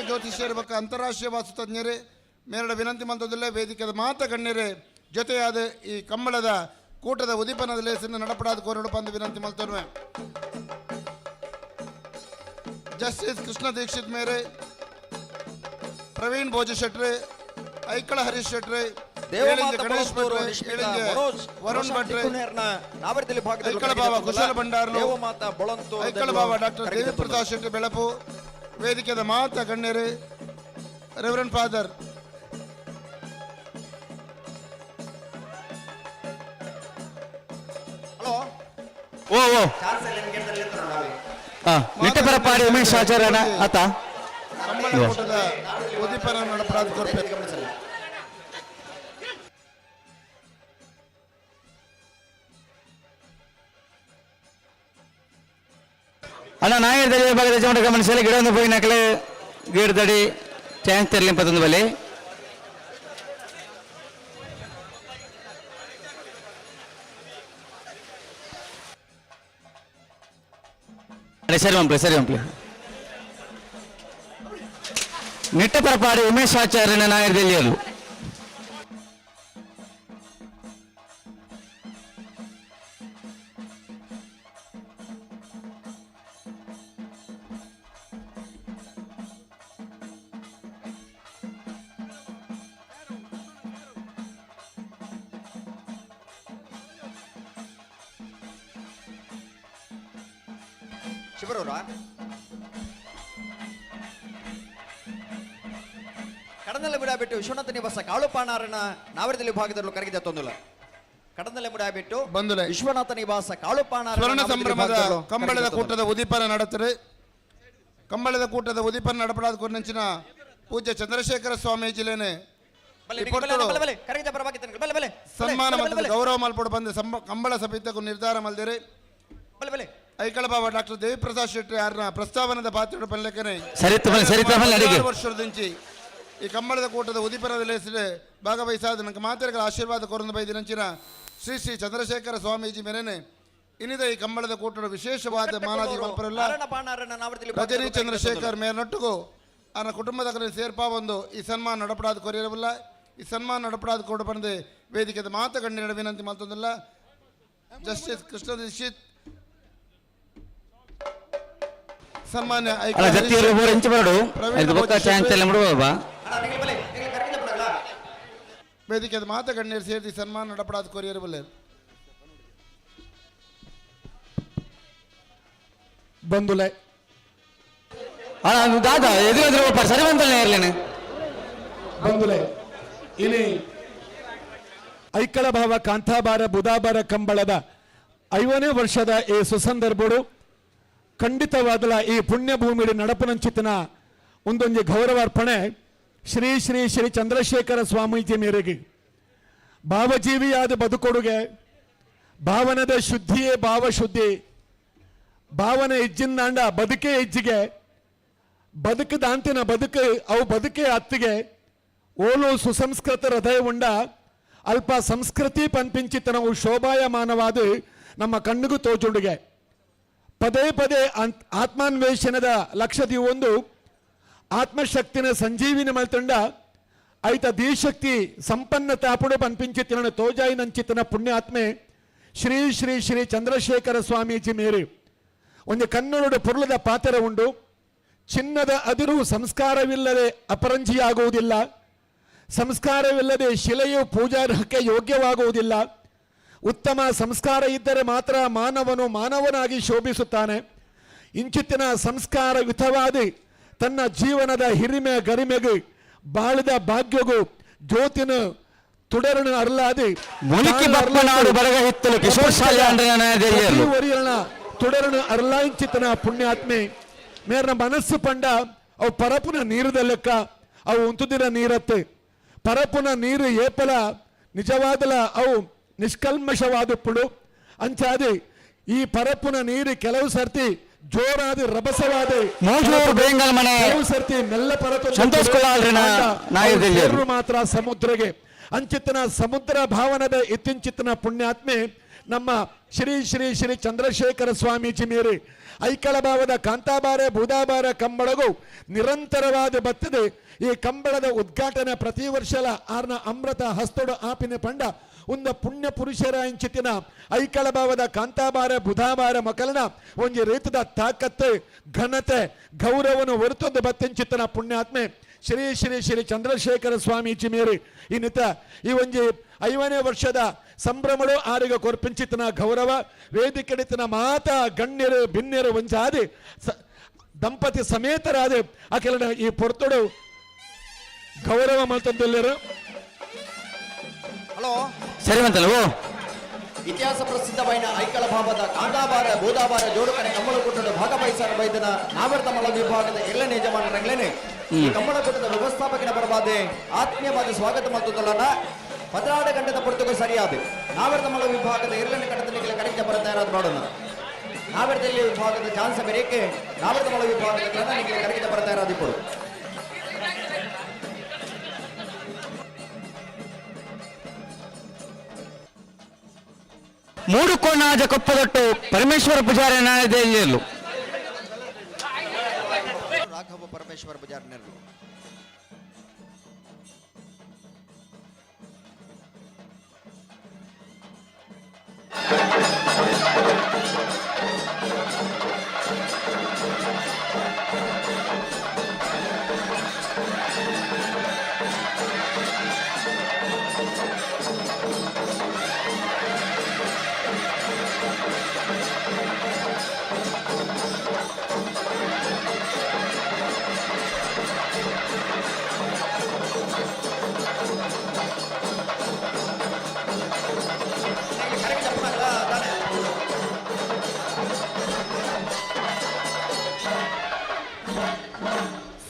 ಜ್ಯೋತಿಷ್ಯರ ಬಕ್ಕ ಅಂತಾರಾಷ್ಟ್ರೀಯ ವಾಸ್ತು ತಜ್ಞರೇ ಮೇರಡ ವಿನಂತಿ ಮಂತ್ರದಲ್ಲೇ ವೇದಿಕೆದ ಮಾತ ಗಣ್ಯರೇ ಜೊತೆಯಾದ ಈ ಕಂಬಳದ ಕೂಟದ ಉದ್ದೀಪನದ ಲೇಸನ್ನು ನಡಪಡಾದ ಕೋರಡು ಪಂದು ವಿನಂತಿ ಮಲ್ತೊನ್ವೆ. ಜಸ್ಟಿಸ್ ಕೃಷ್ಣ ದೀಕ್ಷಿತ್ ಮೇರೆ, ಪ್ರವೀಣ್ ಭೋಜ ಶೆಟ್ರೆ, ಐಕಳ ಹರೀಶ್ ಶೆಟ್ರೆ, ಗಣೇಶ್ ಭಟ್ರೆ, ವರುಣ್ ಭಟ್ರೆ, ಐಕಳ ಬಾವ ಕುಶಲ ಭಂಡಾರ್ಲು, ಐಕಳ ಬಾವ ಡಾಕ್ಟರ್ ದೇವಿಪ್ರಸಾದ್ ಶೆಟ್ಟಿ ಬೆಳಪು, ವೇದಿಕೆದ ಮಾತ ಗಣ್ಯರೇ, ರೆವರೆಂಡ್ ಫಾದರ್ ಓ ಓ ನಿಟ್ಟಪರಪಾಡಿ ಉಮೇಶ್ ಆಚಾರ್ಯನ ಆತ ಉದ್ದೀಪನ ನಡಪಡಾದ ಕೋರ್ಪೆ. ಅಣ್ಣ ನಾಯರ್ ದಡಿ ವಿಭಾಗದ ಯಜಮಾನ ಗಮನಿಸಲಿ ಗಿಡವನ್ನು ಪೋಯಿ ನಕಲೆ ಗೇಡ್ದಡಿ ಚಾನ್ಸ್ ತೆರಲಿ ಪತ್ತೊಂದು ಬಲೆ. ಅರೆ ಸರಿ ಒಂಪ್ಲೆ ಸರಿ ಒಂಪ್ಲೆ ನಿಟ್ಟ ಪರಪಾಡಿ ಉಮೇಶ್ ಆಚಾರ್ಯನ ನಾಯರ್ ದೆಲ್ಲಿಯರು. ಶಿವರವರ ಕಡನಲ್ಲ ಬಿಡ ಬಿಟ್ಟು ವಿಶ್ವನಾಥ ನಿವಾಸ ಕಾಳುಪಾಣಾರನ ನಾವರದಲ್ಲಿ ವಿಭಾಗದಲ್ಲೂ ಕರಗಿದೆ ತೊಂದಿಲ್ಲ. ಕಡನಲ್ಲೇ ಬಿಡ ಬಿಟ್ಟು ಬಂದುಲೆ. ವಿಶ್ವನಾಥ ನಿವಾಸ ಕಾಳುಪಾಣಾರನ ಸ್ವರ್ಣ ನಾವರದಲ್ಲಿ ಸಂಭ್ರಮದ ವಿಭಾಗದಲ್ಲೂ ಕಂಬಳದ ಕರಗಿದೆ ತೊಂದಿಲ್ಲ. ಕೂಟದ ಉದೀಪನ ನಡೆತರೆ. ಕಂಬಳದ ಕೂಟದ ಉದೀಪನ ನಡಪಡಾದ ಕೊನೆಂಚಿನ ಪೂಜ್ಯ ಚಂದ್ರಶೇಖರ ಸ್ವಾಮೀಜಿಲೇನೆ ಬಲೆ, ಈ ಬಲೆ, ಪೊರ್ತುಡು ಬಲೆ, ಬಲೆ, ಕರಗಿದೆ ಪರವಾಗಿ ತನಕ. ಬಲೆ, ಬಲೆ, ಸನ್ಮಾನ ಬಲೆ, ಮತ್ತು ಬಲೆ, ಗೌರವ ಮಲ್ಪಡು ಬಂದ ಕಂಬಳ ಸಭೆತಕ್ಕೂ ನಿರ್ಧಾರ ಮಲ್ದಿರಿ. ಬಲೆ, ಬಲೆ. ಐಕಳ ಬಾಬಾ ಡಾಕ್ಟರ್ ದೇವಿಪ್ರಸಾದ್ ಶೆಟ್ಟಿ ಯಾರನ್ನ ಪ್ರಸ್ತಾವನದ ಪಾತ್ರ ಪಲ್ಲೆಕನೆ ಸರಿತ ಬಲೆ, ಸರಿತ ಬಲೆ ಅಡಿಗೆ. ವರ್ಷದಿಂಚಿ ಈ ಕಂಬಳದ ಕೂಟದ ಉದೀಪನದ ಲೇಸಿಲೆ ಭಾಗವಹಿಸಾದ ನಂಗೆ ಮಾತೆಗಳ ಆಶೀರ್ವಾದ ಕೋರಂದು ಬೈದಿನಂಚಿನ ಶ್ರೀ ಶ್ರೀ ಚಂದ್ರಶೇಖರ ಸ್ವಾಮೀಜಿ ಮೇರೆನೆ ಇನ್ನಿದ ಈ ಕಂಬಳದ ಕೂಟದ ವಿಶೇಷವಾದ ಮಾನಾದಿ ಮಲ್ಪರಲ್ಲ ಅರಣ ಪಾಣಾರನ ನಾವರದಲ್ಲಿ ರಜನಿ ವಿಭಾಗದಲ್ಲೂ ಕರಗಿದೆ ಚಂದ್ರಶೇಖರ್ ತೊಂದಿಲ್ಲ. ಮೇರ್ನೊಟ್ಟಿಗೂ ಅವನ ಕುಟುಂಬದ ಕಡೆ ಸೇರ್ಪಾ ಒಂದು ಈ ಸನ್ಮಾನ ನಡಪಡಾದ ಕೊರಿಯರವಲ್ಲ. ಈ ಸನ್ಮಾನ ನಡಪಡಾದ ಕೊಡು ಬಂದು ವೇದಿಕೆದ ಮಾತುಗಣ್ಣಿನ ವಿನಂತಿ ಮಲ್ತೊಂದಿಲ್ಲ. ಜಸ್ಟಿಸ್ ಕೃಷ್ಣ ದೀಕ್ಷಿತ್ ಸನ್ಮಾನ್ಯ ಐಕ ಅಲ್ಲ ಜತ್ತಿಯರು ಮೂರು ಇಂಚು ಬರಡು ಪ್ರವೀಣ್ ಇದು ಬೊಕ್ಕ ಚಾನ್ಸ್ ಎಲ್ಲ ಬಿಡುವ ಅಣ್ಣ, ನಿಗಲ್ ಬಲೆ, ನಿಗಲ್ ಕರಗಿದೆ ಪಡಗಲ. ವೇದಿಕೆದ ಮಾತುಗಣ್ಣಿನ ಸೇರಿ ಸನ್ಮಾನ ನಡಪಡಾದ ಕೊರಿಯರವಲ್ಲ. ಬಂದುಲೆ. ಅಣ್ಣ ಅದು ದಾದ ಎದುರು ಎದುರು ಒಪ್ಪ ಸರಿ ಬಂತಲ್ಲ ಇರ್ಲೇನೆ. ಬಂದುಲೆ ಇಲ್ಲಿ ಐಕಳ ಭಾವ ಕಾಂತಾಬಾರ ಬುಧಾಬಾರ ಕಂಬಳದ 50ನೇ ವರ್ಷದ ಈ ಸುಸಂದರ್ಭಡು ಖಂಡಿತವಾದಲ ಈ ಪುಣ್ಯಭೂಮಿಡಿ ನಡಪನಂಚಿತನ ಒಂದೊಂದು ಗೌರವಾರ್ಪಣೆ ಶ್ರೀ ಶ್ರೀ ಶ್ರೀ ಚಂದ್ರಶೇಖರ ಸ್ವಾಮೀಜಿ ಮೇರೆಗೆ. ಭಾವಜೀವಿಯಾದ ಬದುಕೊಡುಗೆ ಭಾವನದ ಶುದ್ಧಿಯೇ ಭಾವಶುದ್ಧಿ, ಭಾವನೆ ಇಜ್ಜಿಂದಾಂಡ ಬದುಕೇ ಇಜ್ಜಿಗೆ, ಬದುಕದಾಂತಿನ ಬದುಕು ಅವು ಬದುಕೇ ಅತ್ತಿಗೆ, ಓಲು ಸುಸಂಸ್ಕೃತ ಹೃದಯ ಉಂಡ ಅಲ್ಪ ಸಂಸ್ಕೃತಿ ಪನ್ಪಿಂಚಿತನವು ಶೋಭಾಯಮಾನವಾದ ನಮ್ಮ ಕಣ್ಣಿಗೂ ತೋಜುಂಡಿಗೆ. ಪದೇ ಪದೇ ಆತ್ಮಾನ್ವೇಷಣದ ಲಕ್ಷ್ಯದಿ ಒಂದು ಆತ್ಮಶಕ್ತಿನ ಸಂಜೀವಿನಿ ಮಲ್ತುಂಡ ಐತ ದೀಶಕ್ತಿ ಸಂಪನ್ನ ತಾಪುಡು ಪನ್ಪಿಂಚಿತನ ತೋಜಾಯಿನಂಚಿತನ ಪುಣ್ಯಾತ್ಮೆ ಶ್ರೀ ಶ್ರೀ ಶ್ರೀ ಚಂದ್ರಶೇಖರ ಸ್ವಾಮೀಜಿ ಮೇರಿ. ಒಂದು ಕನ್ನಡದ ಪೊರುಳದ ಪಾತ್ರ ಉಂಡು. ಚಿನ್ನದ ಅದಿರು ಸಂಸ್ಕಾರವಿಲ್ಲದೆ ಅಪರಂಜಿಯಾಗುವುದಿಲ್ಲ, ಸಂಸ್ಕಾರವಿಲ್ಲದೆ ಶಿಲೆಯು ಪೂಜಾರ್ಹಕ್ಕೆ ಯೋಗ್ಯವಾಗುವುದಿಲ್ಲ. ಉತ್ತಮ ಸಂಸ್ಕಾರ ಇದ್ದರೆ ಮಾತ್ರ ಮಾನವನು ಮಾನವನಾಗಿ ಶೋಭಿಸುತ್ತಾನೆ. ಇಂಚಿತ್ತಿನ ಸಂಸ್ಕಾರಯುತವಾದಿ ತನ್ನ ಜೀವನದ ಹಿರಿಮೆ ಗರಿಮೆಗೆ ಬಾಳಿದ ಭಾಗ್ಯಗೂ ಜ್ಯೋತಿನ ತುಡರನು ಅರ್ಲಾದಿ ಮುಳುಕಿ ಬಪ್ಪನಾಡು ಬರಗ ಹಿತ್ತಲು ಕಿಶೋರ್ ಶಾಲೆ ಒರಿಯನ ತುಡರನು ಅರ್ಲಾಂಚಿತನ ಪುಣ್ಯಾತ್ಮೆ ಮೇರ್ನ ಮನಸ್ಸು ಪಂಡ ಅವು ಪರಪುನ ನೀರುದ ಲೆಕ್ಕ, ಅವು ಉಂತುದಿನ ನೀರತ್ತೆ ಪರಪುನ ನೀರು ಏಪಲ ನಿಜವಾದಲ ಅವು ನಿಷ್ಕಲ್ಮಶವಾದುಪ್ಪುಡು. ಅಂಚಾದಿ ಈ ಪರಪುನ ನೀರು ಕೆಲವು ಸರ್ತಿ ಜೋರಾದ ರಭಸವಾದ ಮೋಜೂರು ಬೇಂಗಲ್ ಮನೆ ಕೆಲವು ಸರ್ತಿ ಮೆಲ್ಲ ಪರತು ಸಂತೋಷ್ ಕುಲಾಲ್ರಿನ ನಾಯಕರು. ಮಾತ್ರ ಸಮುದ್ರಗೆ ಅಂಚಿತನ ಸಮುದ್ರ ಭಾವನದ ಇತ್ತಿಂಚಿತನ ಪುಣ್ಯಾತ್ಮೆ ನಮ್ಮ ಶ್ರೀ ಶ್ರೀ ಶ್ರೀ ಚಂದ್ರಶೇಖರ ಸ್ವಾಮೀಜಿ ಮೇರಿ ಐಕಳ ಭಾವದ ಕಾಂತಾಬಾರೆ ಬೂದಾಬಾರ ಕಂಬಳಗು ನಿರಂತರವಾದ ಬತ್ತದೆ. ಈ ಕಂಬಳದ ಉದ್ಘಾಟನೆ ಪ್ರತಿ ವರ್ಷಲ ಆರ್ನ ಅಮೃತ ಹಸ್ತೊಡು ಆಪಿನ ಪಂಡ ಉಂದ ಪುಣ್ಯ ಪುರುಷರ ಇಂಚಿತಿನ ಐಕಳ ಭಾವದ ಕಾಂತಾಬಾರ ಬುಧಾಬಾರ ಮಕಲನ ಒಂಜಿ ರೀತದ ತಾಕತ್ತು ಘನತೆ ಗೌರವನು ಹೊರತೊಂದು ಬತ್ತಿಂಚಿತನ ಪುಣ್ಯಾತ್ಮೆ ಶ್ರೀ ಶ್ರೀ ಶ್ರೀ ಚಂದ್ರಶೇಖರ ಸ್ವಾಮೀಜಿ ಮೇರಿ. ಇನ್ನಿತ ಈ ಒಂಜಿ 50ನೇ ವರ್ಷದ ಸಂಭ್ರಮಡು ಆರಿಗ ಕೊರ್ಪಿಂಚಿತನ ಗೌರವ ವೇದಿಕೆಡಿತನ ಮಾತಾ ಗಣ್ಯರು ಭಿನ್ಯರು ಒಂಜಾದಿ ದಂಪತಿ ಸಮೇತರಾದ ಅಖಿಲನ ಈ ಪೊರ್ತುಡು ಗೌರವ ಮಲ್ತಂದುಲ್ಲೆರು. ಹಲೋ ಸರಿ ಬಂತಲ್ಲ ಓ ಇತಿಹಾಸ ಪ್ರಸಿದ್ಧವಾದ ಐಕಳ ಭಾವದ ಕಾಂತಾಬಾರ ಬೋದಾಬಾರ ಜೋಡುಕನೆ ಕಮ್ಮಳಕೂಟದ ಭಾಗವಹಿಸಾರ ಬೈದನ ನಾವರ್ತಮಲ ವಿಭಾಗದ ಎಲ್ಲನೇ ಯಜಮಾನರಂಗ್ಲೇನೆ ಈ ಕಮ್ಮಳಕೂಟದ ವ್ಯವಸ್ಥಾಪಕನ ಪರವಾದೆ ಆತ್ಮೀಯವಾದ ಸ್ವಾಗತ ಮಲ್ತುದಲ್ಲನ 16 ಗಂಟೆದ ಪೊರ್ತುಗು ಸರಿಯಾದ ನಾವರ್ತಮಲ ವಿಭಾಗದ ಎರಡನೇ ಕಟ್ಟದ ಕರೆಕ್ಟ್ ಬರ ತಯಾರಾದ ಮಾಡೋಣ. ನಾವರದಲ್ಲಿ ವಿಭಾಗದ ಚಾನ್ಸ್ ಬೇರೆ ನಾವರದ ಮಳ ವಿಭಾಗದ ನಿಮಗೆ ಕರಗಿದ ಬರ್ತಾ ಇರೋದು ఇప్పుడు. ಮೂಡು ಕೋಣಾಜ ಕೊಪ್ಪದೊಟ್ಟು ಪರಮೇಶ್ವರ ಪೂಜಾರಿ ನಾಯದೆಯಲ್ಲೂ. ರಾಘವ ಪರಮೇಶ್ವರ ಪೂಜಾರಿ ನೆರಳು.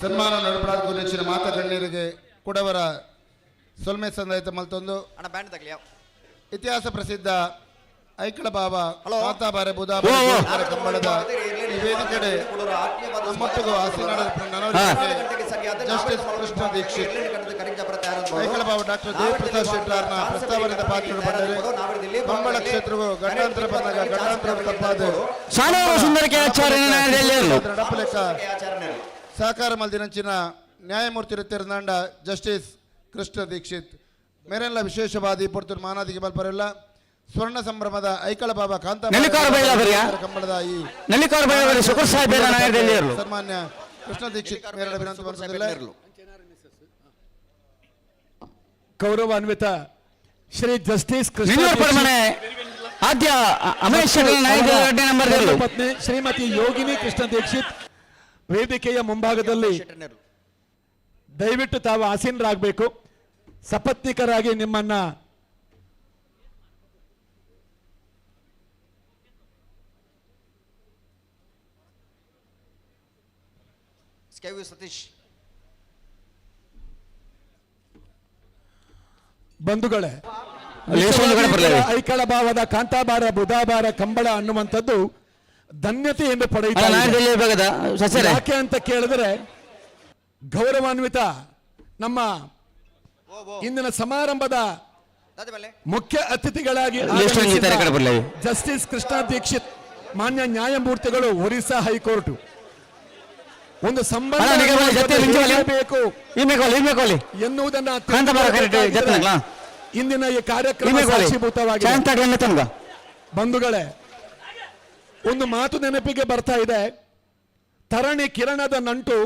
ಸನ್ಮಾನ ನಡಪಡಾದ ಗುರುಚಿನ ಮಾತಾ ಗಣ್ಯರಿಗೆ ಕುಡವರ ಸೊಲ್ಮೆ ಸಂದಾಯಿತ ಮಲ್ತೊಂದು ಅಣ್ಣ ಬ್ಯಾಂಡ್ ತಗಲಿಯ. ಇತಿಹಾಸ ಪ್ರಸಿದ್ಧ ಐಕಳ ಬಾಬಾ ಹಲೋ. ಕಾಂತಾಬಾರೆ ಓ, ಓ. ಬುಧಾಬಾರೆ ಕಂಬಳದ ಈ ವೇದಿಕೆಡೆ ನಮ್ಮೊಟ್ಟಿಗೂ ಆಸೀನರಾದ ಜಸ್ಟಿಸ್ ಕೃಷ್ಣ ದೀಕ್ಷಿತ್, ಐಕಳ ಬಾಬಾ ಡಾಕ್ಟರ್ ದೇವಪ್ರಸಾದ್ ಶೆಟ್ಟಾರ್ನ ಪ್ರಸ್ತಾವನೆದ ಪಾತ್ರರು ಬಂದರೆ ಕಂಬಳ ಕ್ಷೇತ್ರವು ಗಂಡಾಂತರ ಬಂದಾಗ ಗಂಡಾಂತರ ತಪ್ಪಾದ ಸಾನೂರು ಸುಂದರಕ್ಕೆ ಆಚಾರ್ಯ ನಾಯದೆಯಲ್ಲೂ. ನಡಪಲೆಕ್ಕ ಸಹಕಾರ ಮಲ್ದಿನಂಚಿನ ನ್ಯಾಯಮೂರ್ತಿ ತಿರುನಾಂಡ ಜಸ್ಟಿಸ್ ಕೃಷ್ಣ ದೀಕ್ಷಿತ್ ಮೇರೆಲ್ಲ ವಿಶೇಷವಾದಿ ಪೊರ್ತುರ್ ಮಾನಾದಿಗೆ ಬಲ್ಪರೆಲ್ಲ ಸ್ವರ್ಣ ಸಂಭ್ರಮದ ಐಕಳ ಬಾಬಾ ಕಾಂತ ನೆಲ್ಲಿಕಾರು ಬೈಲಾಬರಿಯ? ಕಂಬಳದ ಈ ನೆಲ್ಲಿಕಾರು ಬೈಲಾಬರಿ ಶುಕ್ರ ಸಾಹೇಬರ ನಾಯದೆಯಲ್ಲೂ. ಸನ್ಮಾನ್ಯ ಕೃಷ್ಣ ದೀಕ್ಷಿತ್ ಮೇರಡ ವಿನಂತಿ ಮಾಡಿಸುವುದಿಲ್ಲ. ಗೌರವಾನ್ವಿತ ಶ್ರೀ ಜಸ್ಟಿಸ್ ಕೃಷ್ಣ ನಿನ್ನೂರು ಪರಮನೆ ಆದ್ಯ ಅಮರೇಶ್ ಶೆಟ್ಟರ್ ನಾಯದ ಎರಡನೇ ನಂಬರ್ ದೀಕ್ಷಿತ್ ಪತ್ನಿ ಶ್ರೀಮತಿ ಯೋಗಿನಿ ಕೃಷ್ಣ ದೀಕ್ಷಿತ್ ವೇದಿಕೆಯ ಮುಂಭಾಗದಲ್ಲಿ ದಯವಿಟ್ಟು ತಾವು ಆಸೀನರಾಗಬೇಕು. ಸಪತ್ನಿಕರಾಗಿ ನಿಮ್ಮನ್ನ ಕೆವಿ ಸತೀಶ್. ಬಂಧುಗಳೇ, ಲೇಸೊಂದು ಕಡೆ ಬರ್ಲಿ. ಐಕಳ ಭಾವದ ಕಾಂತಾಬಾರ ಬುಧಾಬಾರ ಕಂಬಳ ಅನ್ನುವಂಥದ್ದು ಧನ್ಯತೆಯನ್ನು ಪಡೆಯುತ್ತಾ ಅಲ್ಲ ಇದೆ. ನಾಯದೆಯಲ್ಲಿ ವಿಭಾಗದ ಸಸ್ಯರೇ. ಯಾಕೆ ಅಂತ ಕೇಳಿದ್ರೆ, ಗೌರವಾನ್ವಿತ ನಮ್ಮ ಇಂದಿನ ಸಮಾರಂಭದ ಮುಖ್ಯ ಅತಿಥಿಗಳಾಗಿ ಲೇಸೊಂದು ಈ ತರ ಕಡೆ ಬರ್ಲಿ. ಜಸ್ಟಿಸ್ ಕೃಷ್ಣ ದೀಕ್ಷಿತ್ ಮಾನ್ಯ ನ್ಯಾಯಮೂರ್ತಿಗಳು, ಒರಿಸ್ಸಾ ಹೈಕೋರ್ಟ್. ಒಂದು ಸಂಬಂಧ ಅಣ್ಣ, ನಿಗಮ ಜೊತೆ ನಿಂಚು ಅಲ್ಲಿ. ಬೇಕು ಈ ಮೇಕೋಲಿ, ಈ ಮೇಕೋಲಿ. ಎನ್ನುವುದನ್ನ ಕಾಂತಾಬಾರ ಕರೆಕ್ಟ್ ಜೊತೆನಲ್ಲ? ಇಂದಿನ ಈ ಈ ಕಾರ್ಯಕ್ರಮ ಮೇಕೋಲಿ. ಸಾಕ್ಷೀಭೂತವಾಗಿದೆ. ಚಾನ್ಸ್ ತಗೊಳ್ಳಿ ತನ್ಗ. ಬಂಧುಗಳೇ, ಒಂದು ಮಾತು ನೆನಪಿಗೆ ಬರ್ತಾ ಇದೆ. ತರಣಿ ಕಿರಣದ ನಂಟು,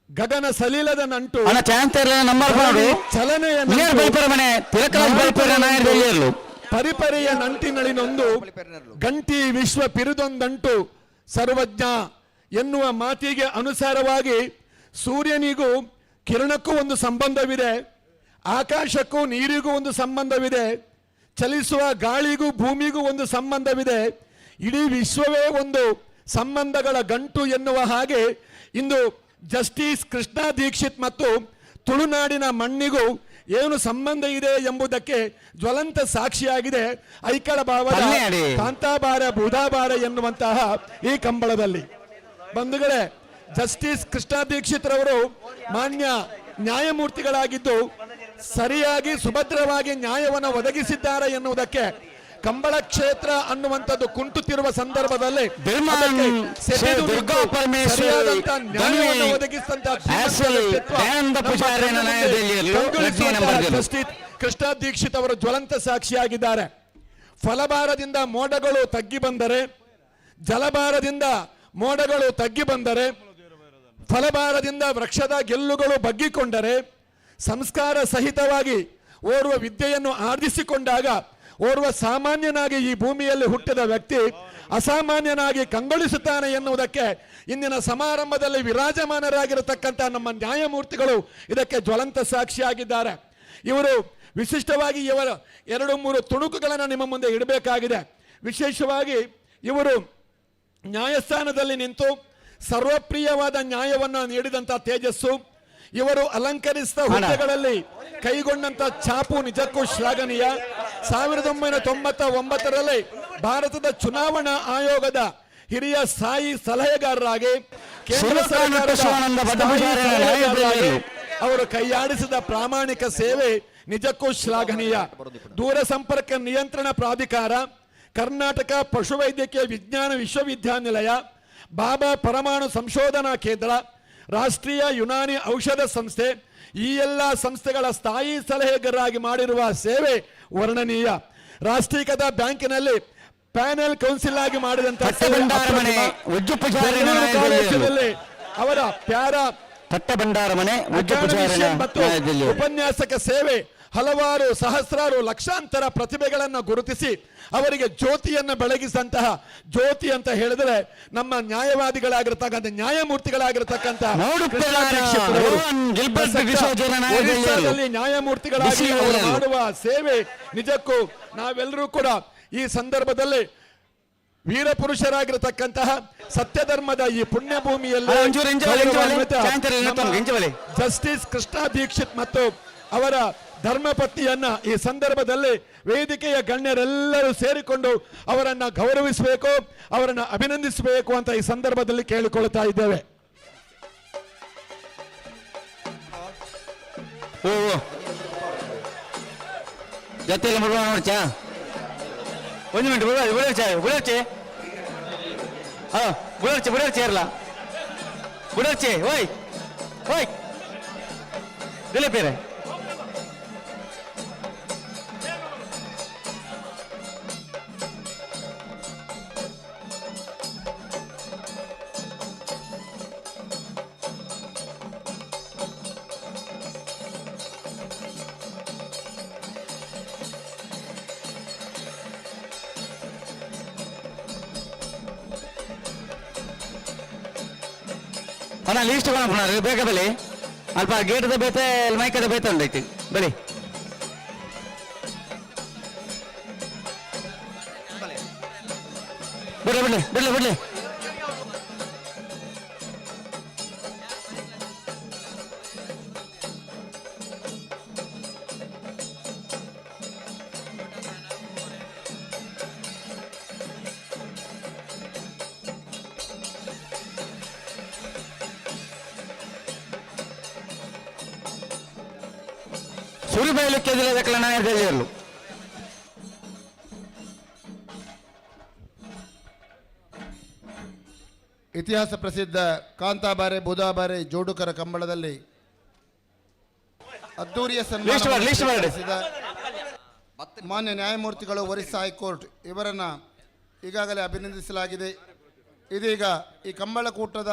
ಗಗನ ಸಲೀಲದ ನಂಟು, ಅಣ್ಣ ಚಾನ್ಸ್ ತರಲಿಲ್ಲ ನಂಬರ್ ತರಣಿ ಕೊಡು. ಚಲನೆಯ ನಿಯರ್ ನಂಟು, ಬೈಪರ ಮನೆ ತಿಲಕರಾಜ್ ಬೈಪರ ನಾಯದೆಯಲ್ಲೂ. ಪರಿಪರಿಯ ನಂಟಿನಳಿನೊಂದು ಗಂಟಿ ವಿಶ್ವ ಪಿರಿದೊಂದಂಟು ಸರ್ವಜ್ಞ ಎನ್ನುವ ಮಾತಿಗೆ ಅನುಸಾರವಾಗಿ ಸೂರ್ಯನಿಗೂ ಕಿರಣಕ್ಕೂ ಒಂದು ಸಂಬಂಧವಿದೆ, ಆಕಾಶಕ್ಕೂ ನೀರಿಗೂ ಒಂದು ಸಂಬಂಧವಿದೆ, ಚಲಿಸುವ ಗಾಳಿಗೂ ಭೂಮಿಗೂ ಒಂದು ಸಂಬಂಧವಿದೆ, ಇಡೀ ವಿಶ್ವವೇ ಒಂದು ಸಂಬಂಧಗಳ ಗಂಟು ಎನ್ನುವ ಹಾಗೆ ಇಂದು ಜಸ್ಟಿಸ್ ಕೃಷ್ಣ ದೀಕ್ಷಿತ್ ಮತ್ತು ತುಳುನಾಡಿನ ಮಣ್ಣಿಗೂ ಏನು ಸಂಬಂಧ ಇದೆ ಎಂಬುದಕ್ಕೆ ಜ್ವಲಂತ ಸಾಕ್ಷಿಯಾಗಿದೆ ಐಕಳ ಭಾವದ ಪಲ್ಲೆ ಅಡಿ. ಕಾಂತಾಬಾರ ಬುಧಾಬಾರ ಎನ್ನುವಂತಹ ಈ ಕಂಬಳದಲ್ಲಿ. ಬಂಧುಗಳೇ, ಜಸ್ಟಿಸ್ ಕೃಷ್ಣ ದೀಕ್ಷಿತ್ರವರು ಮಾನ್ಯ ನ್ಯಾಯಮೂರ್ತಿಗಳಾಗಿದ್ದು ಸರಿಯಾಗಿ ಸುಭದ್ರವಾಗಿ ನ್ಯಾಯವನ್ನು ಒದಗಿಸಿದ್ದಾರೆ ಎನ್ನುವುದಕ್ಕೆ ಕಂಬಳ ಕ್ಷೇತ್ರ ಅನ್ನುವಂಥದ್ದು ಕುಂಟುತ್ತಿರುವ ಸಂದರ್ಭದಲ್ಲಿ ಬಿರ್ಮಾನ್ ಅದಕ್ಕೆ ಸೆಟೆದು ಶ್ರೀ ದುರ್ಗಾ ನಿಂತು ಪರಮೇಶ್ವರಿ ಸರಿಯಾದಂಥ ನ್ಯಾಯವನ್ನು ಧನ್ವಿ ಒದಗಿಸಿದಂಥ ಆಸಲ್ ವ್ಯಕ್ತಿತ್ವ ದಯಾನಂದ ನಮ್ಮ ಪೂಜಾರಿನ ಕಣ್ಣ ಮುಂದೆ ನ್ಯಾಯಾಲಯದಲ್ಲಿ ಕಂಗೊಳಿಸುವಂತಹ ಎರಡನೇ ನಂಬರ್ ಜಸ್ಟಿಸ್ ಕೃಷ್ಣ ದೀಕ್ಷಿತ್ ಅವರು ಜ್ವಲಂತ ಸಾಕ್ಷಿಯಾಗಿದ್ದಾರೆ. ಫಲಭಾರದಿಂದ ಮೋಡಗಳು ತಗ್ಗಿ ಬಂದರೆ, ಜಲಭಾರದಿಂದ ಮೋಡಗಳು ತಗ್ಗಿ ಬಂದರೆ, ಫಲಭಾರದಿಂದ ವೃಕ್ಷದ ಗೆಲ್ಲುಗಳು ಬಗ್ಗಿಕೊಂಡರೆ, ಸಂಸ್ಕಾರ ಸಹಿತವಾಗಿ ಓರ್ವ ವಿದ್ಯೆಯನ್ನು ಆರ್ಜಿಸಿಕೊಂಡಾಗ ಓರ್ವ ಸಾಮಾನ್ಯನಾಗಿ ಈ ಭೂಮಿಯಲ್ಲಿ ಹುಟ್ಟಿದ ವ್ಯಕ್ತಿ ಅಸಾಮಾನ್ಯನಾಗಿ ಕಂಗೊಳಿಸುತ್ತಾನೆ ಎನ್ನುವುದಕ್ಕೆ ಇಂದಿನ ಸಮಾರಂಭದಲ್ಲಿ ವಿರಾಜಮಾನರಾಗಿರತಕ್ಕಂಥ ನಮ್ಮ ನ್ಯಾಯಮೂರ್ತಿಗಳು ಇದಕ್ಕೆ ಜ್ವಲಂತ ಸಾಕ್ಷಿಯಾಗಿದ್ದಾರೆ. ಇವರು ವಿಶಿಷ್ಟವಾಗಿ ಇವರ 2-3 ತುಣುಕುಗಳನ್ನು ನಿಮ್ಮ ಮುಂದೆ ಇಡಬೇಕಾಗಿದೆ. ವಿಶೇಷವಾಗಿ ಇವರು ನ್ಯಾಯಸ್ಥಾನದಲ್ಲಿ ನಿಂತು ಸರ್ವಪ್ರಿಯವಾದ ನ್ಯಾಯವನ್ನು ನೀಡಿದಂಥ ತೇಜಸ್ಸು, ಇವರು ಅಲಂಕರಿಸಿದ ಹುದ್ದೆಗಳಲ್ಲಿ ಕೈಗೊಂಡಂತ ಛಾಪು ನಿಜಕ್ಕೂ ಶ್ಲಾಘನೀಯ. 1999ರಲ್ಲಿ ಭಾರತದ ಚುನಾವಣಾ ಆಯೋಗದ ಹಿರಿಯ ಸ್ಥಾಯಿ ಸಲಹೆಗಾರರಾಗಿ, ಕೇಂದ್ರ ಶಿವಕಾನಟ್ಟ ಸರ್ಕಾರದ ಶಿವಾನಂದ ಸ್ಥಾಯಿ ಪಟ್ಟಭೂಷಣ ಸಲಹೆಗಾರರಾಗಿ ನ್ಯಾಯಪ್ರಿಯರು. ಅವರು ಕೈಯಾಡಿಸಿದ ಪ್ರಾಮಾಣಿಕ ಸೇವೆ ನಿಜಕ್ಕೂ ಶ್ಲಾಘನೀಯ. ದೂರ ಸಂಪರ್ಕ ನಿಯಂತ್ರಣ ಪ್ರಾಧಿಕಾರ, ಕರ್ನಾಟಕ ಪಶುವೈದ್ಯಕೀಯ ವಿಜ್ಞಾನ ವಿಶ್ವವಿದ್ಯಾನಿಲಯ, ಬಾಬಾ ಪರಮಾಣು ಸಂಶೋಧನಾ ಕೇಂದ್ರ, ರಾಷ್ಟ್ರೀಯ ಯುನಾನಿ ಔಷಧ ಸಂಸ್ಥೆ, ಈ ಎಲ್ಲ ಸಂಸ್ಥೆಗಳ ಸ್ಥಾಯಿ ಸಲಹೆಗಾರರಾಗಿ ಮಾಡಿರುವ ಸೇವೆ ವರ್ಣನೀಯ. ರಾಷ್ಟ್ರೀಕೃತ ಬ್ಯಾಂಕಿನಲ್ಲಿ ಪ್ಯಾನೆಲ್ ಕೌನ್ಸಿಲ್ ಆಗಿ ಮಾಡಿದಂತಹ ಸೇವೆ ಪಟ್ಟಭಂಡಾರ ಮನೆ ಅಪ್ರತಿಮ. ಉಜ್ಜು ಪೂಜಾರಿನ ಬೆಂಗಳೂರು ನ್ಯಾಯದಲ್ಲಿಯವರು. ಕಾಲೇಜಿನಲ್ಲಿ ಅವರ ಪ್ಯಾರಾ ಪಟ್ಟಭಂಡಾರ ಮನೆ ಉಜ್ಜು ಪೂಜಾರಿನ ಅಕಾಡೆಮಿಷಿಯನ್ ಮತ್ತು ನ್ಯಾಯದಲ್ಲಿಯವರು. ಉಪನ್ಯಾಸಕ ಸೇವೆ ಹಲವಾರು ಸಹಸ್ರಾರು ಲಕ್ಷಾಂತರ ಪ್ರತಿಭೆಗಳನ್ನು ಗುರುತಿಸಿ ಅವರಿಗೆ ಜ್ಯೋತಿಯನ್ನು ಬೆಳಗಿಸಂತಹ ಜ್ಯೋತಿ ಅಂತ ಹೇಳಿದ್ರೆ ನಮ್ಮ ನ್ಯಾಯವಾದಿಗಳಾಗಿರ್ತಕ್ಕಂಥ, ನ್ಯಾಯಮೂರ್ತಿಗಳಾಗಿರ್ತಕ್ಕಂಥ ನೋಡುತ್ತಿದ್ದಾರೆ ಕೃಷ್ಣ ದೀಕ್ಷಿತ್ರವರು. ರೋಹನ್ ಗಿಲ್ಬರ್ಟ್ ಪ್ರಸಕ್ತ ಡಿಸೋಜರ ನ್ಯಾಯದಲ್ಲಿಯವರು. ಒರಿಸ್ಸಾದಲ್ಲಿ ನ್ಯಾಯಮೂರ್ತಿಗಳಾಗಿ ಬಿಸಿ ಅವರು ಒಲೆಯರು. ಮಾಡುವ ಸೇವೆ ನಿಜಕ್ಕೂ ನಾವೆಲ್ಲರೂ ಕೂಡ ಈ ಸಂದರ್ಭದಲ್ಲಿ ವೀರಪುರುಷರಾಗಿರತಕ್ಕಂತಹ ಸತ್ಯಧರ್ಮದ ಈ ಪುಣ್ಯಭೂಮಿಯಲ್ಲಿ ಅಲ್ಲ, ಒಂಚೂರು ಇಂಚೆ ಬಲಿ, ಇಂಚೆ ಬಲಿ. ಗೌರವಾನ್ವಿತ ಚಾಂಚರ ಇನ್ನೊಂದು ನಮ್ಮ ಇಂಚೆ ಬಲಿ. ಜಸ್ಟಿಸ್ ಕೃಷ್ಣ ದೀಕ್ಷಿತ್ ಮತ್ತು ಅವರ ಧರ್ಮಪತ್ನಿಯನ್ನ ಈ ಸಂದರ್ಭದಲ್ಲಿ ವೇದಿಕೆಯ ಗಣ್ಯರೆಲ್ಲರೂ ಸೇರಿಕೊಂಡು ಅವರನ್ನ ಗೌರವಿಸಬೇಕು, ಅವರನ್ನ ಅಭಿನಂದಿಸಬೇಕು ಅಂತ ಈ ಸಂದರ್ಭದಲ್ಲಿ ಕೇಳಿಕೊಳ್ಳುತ್ತಾ ಇದ್ದೇವೆ. ಓ ಓ ಜೊತೆಯಲ್ಲಿ ಮುಡುವ ನೋಡ್ಚಾ ಒಂದು ಮಿನಿಟ್ ಬುಡ ಬುಡರ್ಚೆ ಬುಡರ್ಚೆ ಹಲೋ ಬುಡರ್ಚೆ ಬುಡರ್ಚೆ ಇರಲ್ಲ ಬುಡರ್ಚೆ ಓಯ್ ಓಯ್ ದಿಲೀಪ್ ಬೇರೆ ಅಣ್ಣ ಲೀಸ್ಟ್ ಕೊಣ ಬೇಗ ಬಲಿ ಅಲ್ಪ ಗೇಟ್ದ ಬೇತೆ ಮೈಕದ ಬೇತೆ ಉಂಡೈತಿ ಬಲಿ. ಬಿಡ್ಲಿ ಬಿಡ್ಲಿ ಬಿಡ್ಲಿ ಬಿಡ್ಲಿ. ಸುರಿಬಯಲು ಕೆದಿಲ ದಕ್ಕಲ ನಾಯಕರು. ಇತಿಹಾಸ ಪ್ರಸಿದ್ಧ ಕಾಂತಾಬಾರೆ ಬುಧಾಬಾರೆ ಜೋಡುಕರ ಕಂಬಳದಲ್ಲಿ ಅದ್ದೂರಿಯ ಲೀಸ್ಟ್ ಮಾಡಿ, ಲೀಸ್ಟ್ ಮಾಡಿ. ಸನ್ಮಾನ ಮಾನ್ಯ ನ್ಯಾಯಮೂರ್ತಿಗಳು ಒರಿಸ್ಸಾ ಹೈಕೋರ್ಟ್ ಇವರನ್ನು ಈಗಾಗಲೇ ಅಭಿನಂದಿಸಲಾಗಿದೆ. ಇದೀಗ ಈ ಕಂಬಳಕೂಟದ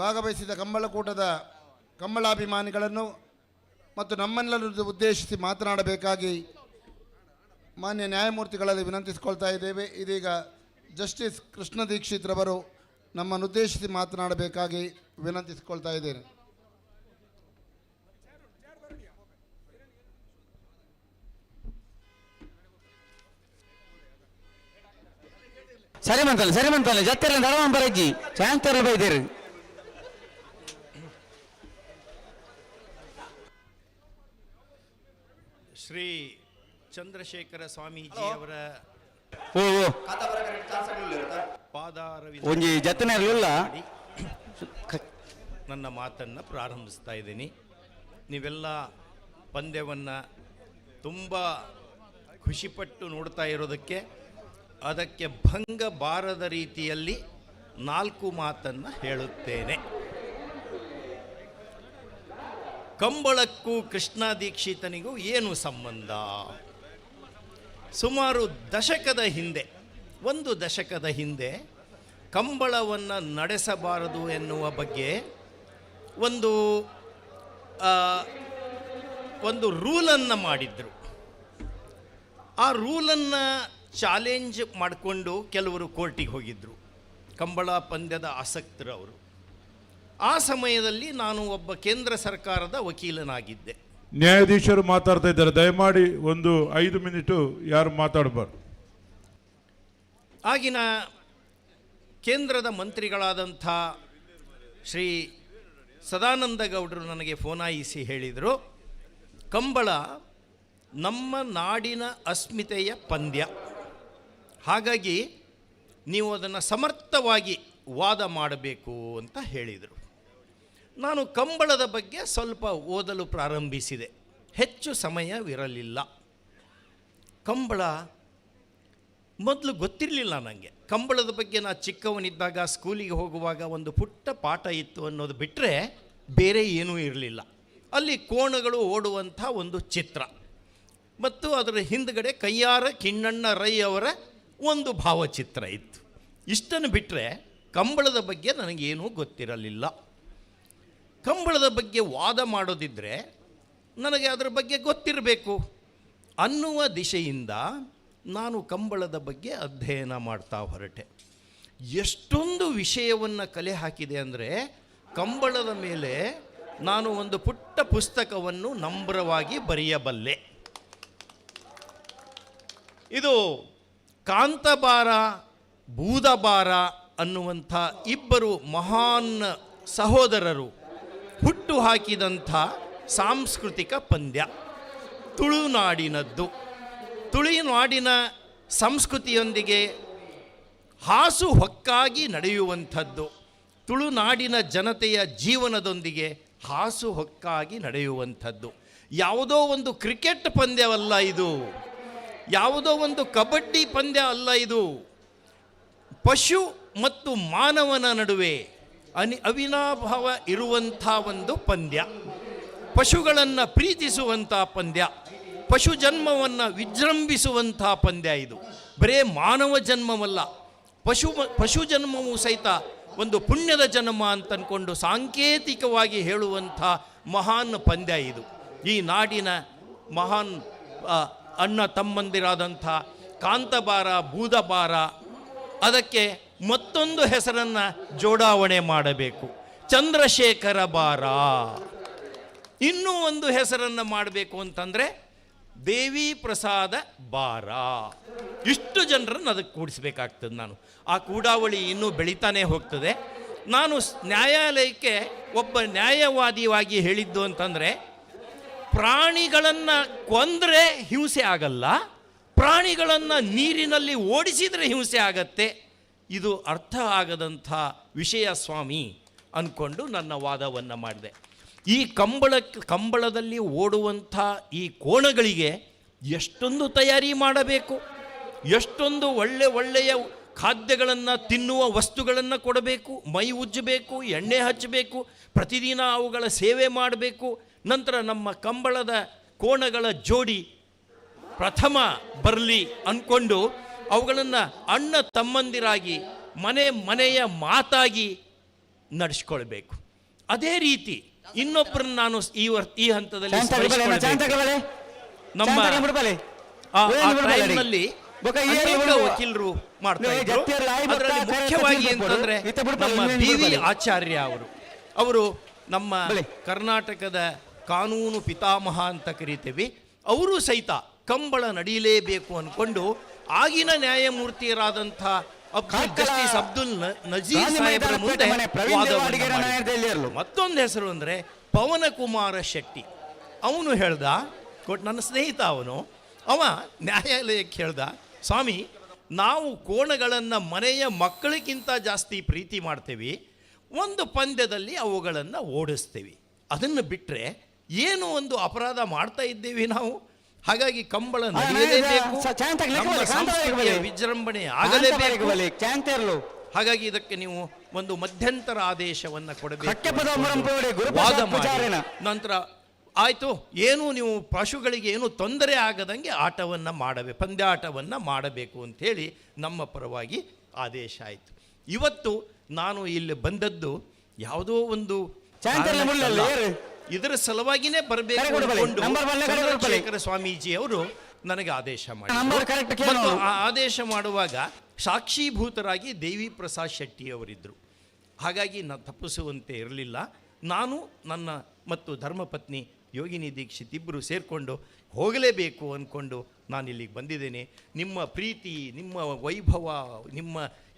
ಭಾಗವಹಿಸಿದ ಕಂಬಳಕೂಟದ ಕಂಬಳಾಭಿಮಾನಿಗಳನ್ನು ಮತ್ತು ನಮ್ಮೆಲ್ಲರನ್ನು ಉದ್ದೇಶಿಸಿ ಮಾತನಾಡಬೇಕಾಗಿ ಮಾನ್ಯ ನ್ಯಾಯಮೂರ್ತಿಗಳಲ್ಲಿ ವಿನಂತಿಸಿಕೊಳ್ತಾ ಇದ್ದೇವೆ. ಇದೀಗ ಜಸ್ಟಿಸ್ ಕೃಷ್ಣ ದೀಕ್ಷಿತ್ ರವರು ನಮ್ಮನ್ನುದ್ದೇಶಿಸಿ ಮಾತನಾಡಬೇಕಾಗಿ ವಿನಂತಿಸಿಕೊಳ್ತಾ ಇದ್ದೇನೆ. ಸರಿ ಮಂತಲ್ಲ ಸರಿ ಮಂತಲ್ಲ ಜತ್ತೆಲ್ಲ ದಡವ ಬರಜ್ಜಿ ಚಾಂತರ್ಲ ಬೈದೇರು. ಶ್ರೀ ಚಂದ್ರಶೇಖರ ಸ್ವಾಮೀಜಿಯವರ ಓ ಓ ಪಾದಾರವಿಂದ ಒಂಜಿ ಜತ್ತನೆಲ್ಲ ನನ್ನ ಮಾತನ್ನು ಪ್ರಾರಂಭಿಸ್ತಾ ಇದ್ದೀನಿ. ನೀವೆಲ್ಲ ಪಂದ್ಯವನ್ನು ತುಂಬ ಖುಷಿಪಟ್ಟು ನೋಡ್ತಾ ಇರೋದಕ್ಕೆ ಅದಕ್ಕೆ ಭಂಗ ಬಾರದ ರೀತಿಯಲ್ಲಿ 4 ಮಾತನ್ನು ಹೇಳುತ್ತೇನೆ. ಕಂಬಳಕ್ಕೂ ಕೃಷ್ಣ ದೀಕ್ಷಿತನಿಗೂ ಏನು ಸಂಬಂಧ? ಸುಮಾರು ದಶಕದ ಹಿಂದೆ, ಒಂದು ದಶಕದ ಹಿಂದೆ ಕಂಬಳವನ್ನು ನಡೆಸಬಾರದು ಎನ್ನುವ ಬಗ್ಗೆ ಒಂದು ರೂಲನ್ನು ಮಾಡಿದ್ರು. ಆ ರೂಲನ್ನು ಚಾಲೆಂಜ್ ಮಾಡಿಕೊಂಡು ಕೆಲವರು ಕೋರ್ಟಿಗೆ ಹೋಗಿದ್ದರು, ಕಂಬಳ ಪಂದ್ಯದ ಆಸಕ್ತರು ಅವರು. ಆ ಸಮಯದಲ್ಲಿ ನಾನು ಒಬ್ಬ ಕೇಂದ್ರ ಸರ್ಕಾರದ ವಕೀಲನಾಗಿದ್ದೆ. ನ್ಯಾಯಾಧೀಶರು ಮಾತಾಡ್ತಾ ಇದ್ದಾರೆ, ದಯಮಾಡಿ ಒಂದು 5 ಮಿನಿಟು ಯಾರು ಮಾತಾಡಬಾರ್ದು. ಆಗಿನ ಕೇಂದ್ರದ ಮಂತ್ರಿಗಳಾದಂಥ ಶ್ರೀ ಸದಾನಂದ ಗೌಡರು ನನಗೆ ಫೋನಾಯಿಸಿ ಹೇಳಿದರು, ಕಂಬಳ ನಮ್ಮ ನಾಡಿನ ಅಸ್ಮಿತೆಯ ಪಂದ್ಯ, ಹಾಗಾಗಿ ನೀವು ಅದನ್ನು ಸಮರ್ಥವಾಗಿ ವಾದ ಮಾಡಬೇಕು ಅಂತ ಹೇಳಿದರು. ನಾನು ಕಂಬಳದ ಬಗ್ಗೆ ಸ್ವಲ್ಪ ಓದಲು ಪ್ರಾರಂಭಿಸಿದೆ. ಹೆಚ್ಚು ಸಮಯವಿರಲಿಲ್ಲ. ಕಂಬಳ ಮೊದಲು ಗೊತ್ತಿರಲಿಲ್ಲ ನನಗೆ. ಕಂಬಳದ ಬಗ್ಗೆ ನಾನು ಚಿಕ್ಕವನಿದ್ದಾಗ ಸ್ಕೂಲಿಗೆ ಹೋಗುವಾಗ ಒಂದು ಪುಟ್ಟ ಪಾಠ ಇತ್ತು ಅನ್ನೋದು ಬಿಟ್ಟರೆ ಬೇರೆ ಏನೂ ಇರಲಿಲ್ಲ. ಅಲ್ಲಿ ಕೋಣಗಳು ಓಡುವಂಥ ಒಂದು ಚಿತ್ರ ಮತ್ತು ಅದರ ಹಿಂದ್ಗಡೆ ಕಯ್ಯಾರ ಕಿಣ್ಣಣ್ಣ ರೈ ಅವರ ಒಂದು ಭಾವಚಿತ್ರ ಇತ್ತು. ಇಷ್ಟನ್ನು ಬಿಟ್ಟರೆ ಕಂಬಳದ ಬಗ್ಗೆ ನನಗೇನೂ ಗೊತ್ತಿರಲಿಲ್ಲ. ಕಂಬಳದ ಬಗ್ಗೆ ವಾದ ಮಾಡೋದಿದ್ದರೆ ನನಗೆ ಅದರ ಬಗ್ಗೆ ಗೊತ್ತಿರಬೇಕು ಅನ್ನುವ ದಿಶೆಯಿಂದ ನಾನು ಕಂಬಳದ ಬಗ್ಗೆ ಅಧ್ಯಯನ ಮಾಡ್ತಾ ಹೊರಟೆ. ಎಷ್ಟೊಂದು ವಿಷಯವನ್ನು ಕಲೆ ಹಾಕಿದೆ ಅಂದರೆ, ಕಂಬಳದ ಮೇಲೆ ನಾನು ಒಂದು ಪುಟ್ಟ ಪುಸ್ತಕವನ್ನು ನಮ್ರವಾಗಿ ಬರೆಯಬಲ್ಲೆ. ಇದು ಕಾಂತಬಾರ ಬೂದಬಾರ ಅನ್ನುವಂಥ ಇಬ್ಬರು ಮಹಾನ್ ಸಹೋದರರು ಹುಟ್ಟು ಹಾಕಿದಂಥ ಸಾಂಸ್ಕೃತಿಕ ಪಂದ್ಯ ತುಳುನಾಡಿನದ್ದು. ತುಳುನಾಡಿನ ಸಂಸ್ಕೃತಿಯೊಂದಿಗೆ ಹಾಸು ಹೊಕ್ಕಾಗಿ ನಡೆಯುವಂಥದ್ದು, ತುಳುನಾಡಿನ ಜನತೆಯ ಜೀವನದೊಂದಿಗೆ ಹಾಸು ಹೊಕ್ಕಾಗಿ ನಡೆಯುವಂಥದ್ದು. ಯಾವುದೋ ಒಂದು ಕ್ರಿಕೆಟ್ ಪಂದ್ಯವಲ್ಲ ಇದು, ಯಾವುದೋ ಒಂದು ಕಬಡ್ಡಿ ಪಂದ್ಯ ಅಲ್ಲ ಇದು. ಪಶು ಮತ್ತು ಮಾನವನ ನಡುವೆ ಅವಿನಾಭಾವ ಇರುವಂಥ ಒಂದು ಪಂದ್ಯ, ಪಶುಗಳನ್ನು ಪ್ರೀತಿಸುವಂಥ ಪಂದ್ಯ, ಪಶು ಜನ್ಮವನ್ನು ವಿಜೃಂಭಿಸುವಂಥ ಪಂದ್ಯ ಇದು. ಬರೇ ಮಾನವ ಜನ್ಮವಲ್ಲ, ಪಶು ಜನ್ಮವೂ ಸಹಿತ ಒಂದು ಪುಣ್ಯದ ಜನ್ಮ ಅಂತನ್ಕೊಂಡು ಸಾಂಕೇತಿಕವಾಗಿ ಹೇಳುವಂಥ ಮಹಾನ್ ಪಂದ್ಯ ಇದು. ಈ ನಾಡಿನ ಮಹಾನ್ ಅಣ್ಣ ತಮ್ಮಂದಿರಾದಂಥ ಕಾಂತಬಾರ ಬೂದಬಾರ, ಅದಕ್ಕೆ ಮತ್ತೊಂದು ಹೆಸರನ್ನು ಜೋಡಾವಣೆ ಮಾಡಬೇಕು, ಚಂದ್ರಶೇಖರ ಬಾರ. ಇನ್ನೂ ಒಂದು ಹೆಸರನ್ನು ಮಾಡಬೇಕು ಅಂತಂದರೆ ದೇವಿ ಪ್ರಸಾದ ಬಾರ. ಇಷ್ಟು ಜನರನ್ನು ಅದಕ್ಕೆ ಕೂಡಿಸ್ಬೇಕಾಗ್ತದೆ. ನಾನು ಆ ಕೂಡಾವಳಿ ಇನ್ನೂ ಬೆಳೀತಾನೆ ಹೋಗ್ತದೆ. ನಾನು ನ್ಯಾಯಾಲಯಕ್ಕೆ ಒಬ್ಬ ನ್ಯಾಯವಾದಿಯಾಗಿ ಹೇಳಿದ್ದು ಅಂತಂದರೆ, ಪ್ರಾಣಿಗಳನ್ನು ಕೊಂದರೆ ಹಿಂಸೆ ಆಗಲ್ಲ, ಪ್ರಾಣಿಗಳನ್ನು ನೀರಿನಲ್ಲಿ ಓಡಿಸಿದರೆ ಹಿಂಸೆ ಆಗತ್ತೆ. ಇದು ಅರ್ಥ ಆಗದಂಥ ವಿಷಯ ಸ್ವಾಮಿ ಅಂದ್ಕೊಂಡು ನನ್ನ ವಾದವನ್ನು ಮಾಡಿದೆ. ಈ ಕಂಬಳದಲ್ಲಿ ಓಡುವಂಥ ಈ ಕೋಣಗಳಿಗೆ ಎಷ್ಟೊಂದು ತಯಾರಿ ಮಾಡಬೇಕು, ಎಷ್ಟೊಂದು ಒಳ್ಳೆ ಒಳ್ಳೆಯ ಖಾದ್ಯಗಳನ್ನು ತಿನ್ನುವ ವಸ್ತುಗಳನ್ನು ಕೊಡಬೇಕು, ಮೈ ಉಜ್ಜಬೇಕು, ಎಣ್ಣೆ ಹಚ್ಚಬೇಕು, ಪ್ರತಿದಿನ ಅವುಗಳ ಸೇವೆ ಮಾಡಬೇಕು. ನಂತರ ನಮ್ಮ ಕಂಬಳದ ಕೋಣಗಳ ಜೋಡಿ ಪ್ರಥಮ ಬರಲಿ ಅಂದ್ಕೊಂಡು ಅವುಗಳನ್ನು ಅಣ್ಣ ತಮ್ಮಂದಿರಾಗಿ ಮನೆ ಮನೆಯ ಮಾತಾಗಿ ನಡೆಸ್ಕೊಳ್ಬೇಕು. ಅದೇ ರೀತಿ ಇನ್ನೊಬ್ಬರನ್ನ ನಾನು ಈ ಹಂತದಲ್ಲಿ ನಮ್ಮ ಟೈಮ್ನಲ್ಲಿ ಅನೇಕ ವಕೀಲರು ಮಾಡ್ತಾ ಇದ್ರು. ಅದರಲ್ಲಿ ಮುಖ್ಯವಾಗಿ ಅಂತಂದ್ರೆ ನಮ್ಮ ಬಿ ವಿ ಆಚಾರ್ಯ ಅವರು ನಮ್ಮ ಕರ್ನಾಟಕದ ಕಾನೂನು ಪಿತಾಮಹ ಅಂತ ಕರಿತೀವಿ. ಅವರು ಸಹಿತ ಕಂಬಳ ನಡೀಲೇಬೇಕು ಅಂದ್ಕೊಂಡು ಆಗಿನ ನ್ಯಾಯಮೂರ್ತಿಯರಾದಂಥ ಜಸ್ಟಿಸ್ ಅಬ್ದುಲ್ ನಜೀರ್ ಸಾಹೇಬರ ಮುಂದೆ ವಾದವನ್ನು. ಮತ್ತೊಂದು ಹೆಸರು ಅಂದರೆ ಪವನಕುಮಾರ ಶೆಟ್ಟಿ. ಅವನು ಹೇಳ್ದ, ನನ್ನ ಸ್ನೇಹಿತ ಅವನು, ಅವ ನ್ಯಾಯಾಲಯಕ್ಕೆ ಹೇಳ್ದ, ಸ್ವಾಮಿ ನಾವು ಕೋಣಗಳನ್ನು ಮನೆಯ ಮಕ್ಕಳಿಗಿಂತ ಜಾಸ್ತಿ ಪ್ರೀತಿ ಮಾಡ್ತೇವೆ, ಒಂದು ಪಂದ್ಯದಲ್ಲಿ ಅವುಗಳನ್ನು ಓಡಿಸ್ತೀವಿ, ಅದನ್ನು ಬಿಟ್ಟರೆ ಏನು ಒಂದು ಅಪರಾಧ ಮಾಡ್ತಾ ಇದ್ದೇವೆ ನಾವು. ಹಾಗಾಗಿ ಕಂಬಳ ನಡೆಯಲೇಬೇಕು, ನಮ್ಮ ಸಂಸ್ಕೃತಿಯ ವಿಜೃಂಭಣೆ ಆಗಲೇಬೇಕು. ಹಾಗಾಗಿ ಇದಕ್ಕೆ ನೀವು ಒಂದು ಮಧ್ಯಂತರ ಆದೇಶವನ್ನು ಕೊಡಬೇಕು ವಾದ ಮಾಡಿ. ನಂತರ ಆಯಿತು, ಏನು ನೀವು ಪಶುಗಳಿಗೆ ಏನು ತೊಂದರೆ ಆಗದಂಗೆ ಆಟವನ್ನು ಮಾಡಬೇಕು, ಪಂದ್ಯಾಟವನ್ನು ಮಾಡಬೇಕು ಅಂಥೇಳಿ ನಮ್ಮ ಪರವಾಗಿ ಆದೇಶ ಆಯಿತು. ಇವತ್ತು ನಾನು ಇಲ್ಲಿ ಬಂದದ್ದು ಯಾವುದೋ ಒಂದು ಇದರ ಸಲುವಾಗಿನೇ ಬರಬೇಕು ಅಂದ್ಕೊಂಡು ಚಂದ್ರಶೇಖರ ಸ್ವಾಮೀಜಿ ಅವರು ನನಗೆ ಆದೇಶ ಮಾಡಿದರು. ಮತ್ತು ಆ ಆದೇಶ ಮಾಡುವಾಗ ಸಾಕ್ಷೀಭೂತರಾಗಿ ದೇವಿ ಪ್ರಸಾದ್ ಶೆಟ್ಟಿ ಅವರಿದ್ದರು. ಹಾಗಾಗಿ ನಾನು ತಪ್ಪಿಸುವಂತೆ ಇರಲಿಲ್ಲ. ನಾನು ನನ್ನ ಮತ್ತು ಧರ್ಮಪತ್ನಿ ಯೋಗಿನಿ ದೀಕ್ಷಿತ್ ಇಬ್ಬರು ಸೇರಿಕೊಂಡು ಹೋಗಲೇಬೇಕು ಅಂದ್ಕೊಂಡು ನಾನು ಇಲ್ಲಿಗೆ ಬಂದಿದ್ದೇನೆ. ನಿಮ್ಮ ಪ್ರೀತಿ, ನಿಮ್ಮ ವೈಭವ, ನಿಮ್ಮ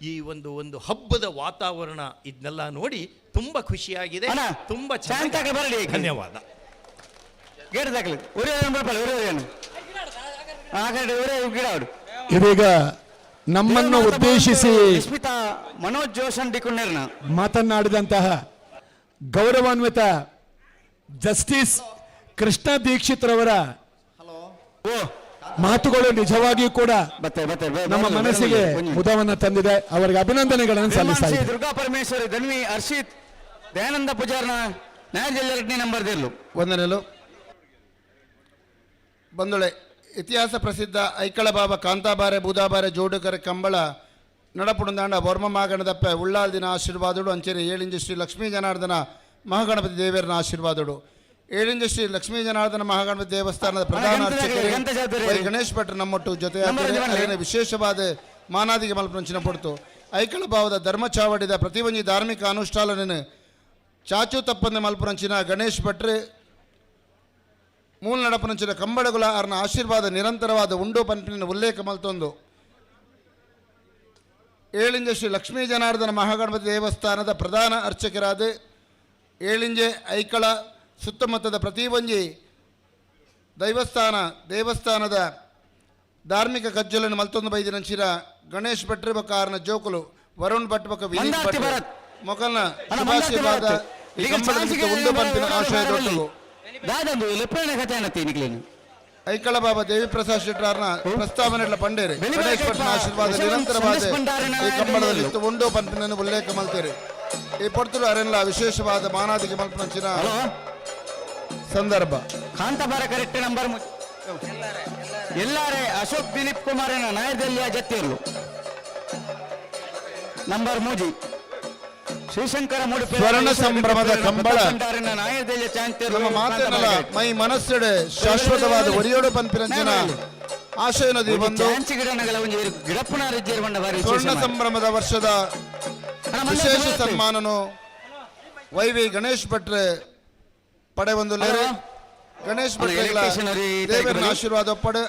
ಈ ಒಂದು ಒಂದು ಹಬ್ಬದ ವಾತಾವರಣ ಇದನ್ನೆಲ್ಲ ನೋಡಿ ತುಂಬ ಖುಷಿಯಾಗಿದೆ, ತುಂಬ ಚೆನ್ನಾಗಿ. ಧನ್ಯವಾದ. ಇದೀಗ ನಮ್ಮನ್ನು ಉದ್ದೇಶಿಸಿ ಸ್ಮಿತಾ ಮನೋಜ್ ಜೋಶನ್ ಡಿಕುಂಡೇರ್ನ ಮಾತನಾಡಿದಂತಹ ಗೌರವಾನ್ವಿತ ಜಸ್ಟಿಸ್ ಕೃಷ್ಣ ದೀಕ್ಷಿತ್ರವರ ಮಾತುಗಳು ನಿಜವಾಗಿಯೂ ಕೂಡ ನಮ್ಮ ಮನಸ್ಸಿಗೆ ಮುದವನ್ನು ತಂದಿದೆ. ಅವರಿಗೆ ಅಭಿನಂದನೆಗಳನ್ನು ಸಲ್ಲಿಸ್ತಾ ಇದ್ದೇನೆ. ದುರ್ಗಾ ಪರಮೇಶ್ವರಿ ಧನ್ವಿ ಹರ್ಷಿತ್ ದಯಾನಂದ ಪೂಜಾರ್ನ ನ್ಯಾಯ ನಂಬರ್ ದಿರ್ಲು. ವಂದನೆಲು ಬಂದೊಳೆ. ಇತಿಹಾಸ ಪ್ರಸಿದ್ಧ ಐಕಳ ಬಾಬಾ ಕಾಂತಾಬಾರೆ ಬೂದಾಬಾರೆ ಜೋಡುಕರೆ ಕಂಬಳ ನಡಪುಡುಂದಾಂಡ ವರ್ಮ ಮಾಗಣದಪ್ಪ ಉಳ್ಳಾಲ್ದಿನ ಆಶೀರ್ವಾದಡು ಅಂಚೆರೆ ಏಳಿಂಜೆ ಶ್ರೀ ಲಕ್ಷ್ಮೀ ಜನಾರ್ದನ ಮಹಾಗಣಪತಿ ದೇವರನ ಆಶೀರ್ವಾದಡು. ಏಳಿಂಜೆ ಶ್ರೀ ಲಕ್ಷ್ಮೀ ಜನಾರ್ದನ ಮಹಾಗಣಪತಿ ದೇವಸ್ಥಾನದ ಪ್ರಧಾನ ಅರ್ಚಕರು ವೈ ಗಣೇಶ್ ಭಟ್ರು ನಮ್ಮೊಟ್ಟು ಜೊತೆ ವಿಶೇಷವಾದ ಮಾನಾದಿಗೆ ಮಲ್ಪನಂಚಿನ ಪಡ್ತು. ಐಕಳ ಭಾವದ ಧರ್ಮ ಚಾವಡಿದ ಪ್ರತಿಯೊಂದು ಧಾರ್ಮಿಕ ಅನುಷ್ಠಾನನ ಚಾಚು ತಪ್ಪಂದೆ ಮಲ್ಪನಂಚಿನ ಗಣೇಶ್ ಭಟ್ರು ಮೂಲ ನಡಪನಂಚಿನ ಕಂಬಳಗುಲ ಅರ್ನ ಆಶೀರ್ವಾದ ನಿರಂತರವಾದ ಉಂಡು ಪನ್ಪಿನ ಉಲ್ಲೇಖ ಮಲ್ತೊಂದು. ಏಳಿಂಜೆ ಶ್ರೀ ಲಕ್ಷ್ಮೀ ಜನಾರ್ದನ ಮಹಾಗಣಪತಿ ದೇವಸ್ಥಾನದ ಪ್ರಧಾನ ಅರ್ಚಕರಾದ ಏಳಿಂಜೆ ಐಕಳ ಸುತ್ತಮುತ್ತದ ಪ್ರತಿಯೊಂಜಿ ದೇವಸ್ಥಾನದ ಧಾರ್ಮಿಕ ಕಜ್ಜಲನ್ನು ಮಲ್ತೊಂದು ಬೈದಿನಂಚಿನ ಗಣೇಶ್ ಭಟ್ರು ಬೊಕ್ಕ ಆರ್ನ ಜೋಕುಲು ವರುಣ್ ಭಟ್ ಬೊಕ್ಕ ವಿನೀತ್ ಮಂದಾರ್ತಿ ಭಟ್ ಭರತ್. ಮೊಕಲ್ನ ಅಣ್ಣ, ಮಂದಾರ್ತಿ ಶುಭಾಶೀರ್ವಾದ ಭರತ್. ಈ ಈಗ ಕಂಬಳದ ಚಾನ್ಸಿಗೆ ಮಿತ್ತ ಉಂಡು ಪನ್ಪಿನ ಆಶಯದೊಟ್ಟುಗು. ದಾದಂದು ಲೆಪ್ಪಣೆ ಕಥೆ ಅನ್ನತ್ತಿ ನಿಕ್ಲೇನು. ಐಕಳ ಬಾಬಾ ದೇವಿಪ್ರಸಾದ್ ಶೆಟ್ಟರ್ನ ಪ್ರಸ್ತಾವನೆ ಪಂಡೇರಿ ಗಣೇಶ್ ಭಟ್ನ ಆಶೀರ್ವಾದ ನಿರಂತರವಾದ ಈ ಕಂಬಳದಲ್ಲಿ ಉಂಡು ಪನ್ಪಿನ ಉಲ್ಲೇಖ ಮಲ್ತೇರಿ. ಈ ಪೊರ್ತುಲು ಅರೆಲ್ಲ ವಿಶೇಷವಾದ ಮಾನಾದಿಗೆ ಮಲ್ಪನಂಚಿನ ಸಂದರ್ಭ. ಕಾಂತಾಬಾರ ಕರೆಕ್ಟ್ ನಂಬರ್ ಎಲ್ಲಾರೆ ಅಶೋಕ್ ದಿಲೀಪ್ ಕುಮಾರನ ನಾಯದಲ್ಲಿಯ ಜತ್ತಿರ್ಲು ನಂಬರ್ ಮೂಜಿ ಶ್ರೀಶಂಕರ ಮೂಡುಪೆ ಸ್ವರ್ಣ ಸಂಭ್ರಮದ ಕಂಬಳ ನಾಯದಲ್ಲಿಯ ಚಾಂತಿರ್ಲು ನಮ್ಮ ಮಾತೇನಲ್ಲ ಮೈ ಮನಸ್ಸಿಡೆ ಶಾಶ್ವತವಾದ ಒರಿಯೋಡು ಪನ್ಪಿನಂಚಿನ ಆಶಯ ನದಿ ಬಂದು ಚಾನ್ಸಿ ಗಿಡನಗಲ ಒಂಜಿ ಗಿಡಪ್ಪನ ರಿಜ್ಜೇರ್ ಬಂಡ ಬಾರಿ ವಿಶೇಷ ಸ್ವರ್ಣ ಮಾರ್ರೆ. ಸಂಭ್ರಮದ ವರ್ಷದ ಅಣ್ಣ, ಮಂದಾರ್ತಿ ವಿಶೇಷ ಭರತ್. ಸನ್ಮಾನನು why we Ganesh ಭಟ್ರೆ ಪಡೆವೊಂದು ಲೇರೆ. ಗಣೇಶ್ ಅಣ್ಣ, ಭಟ್ರೆಗಳ ಎಲೆಕ್ಟ್ರಿಷಿಯನ್ ಅವ್ರಿ ದೇವರನ ಬನ್ನಿ. ಆಶೀರ್ವಾದ ಒಪ್ಪಡು,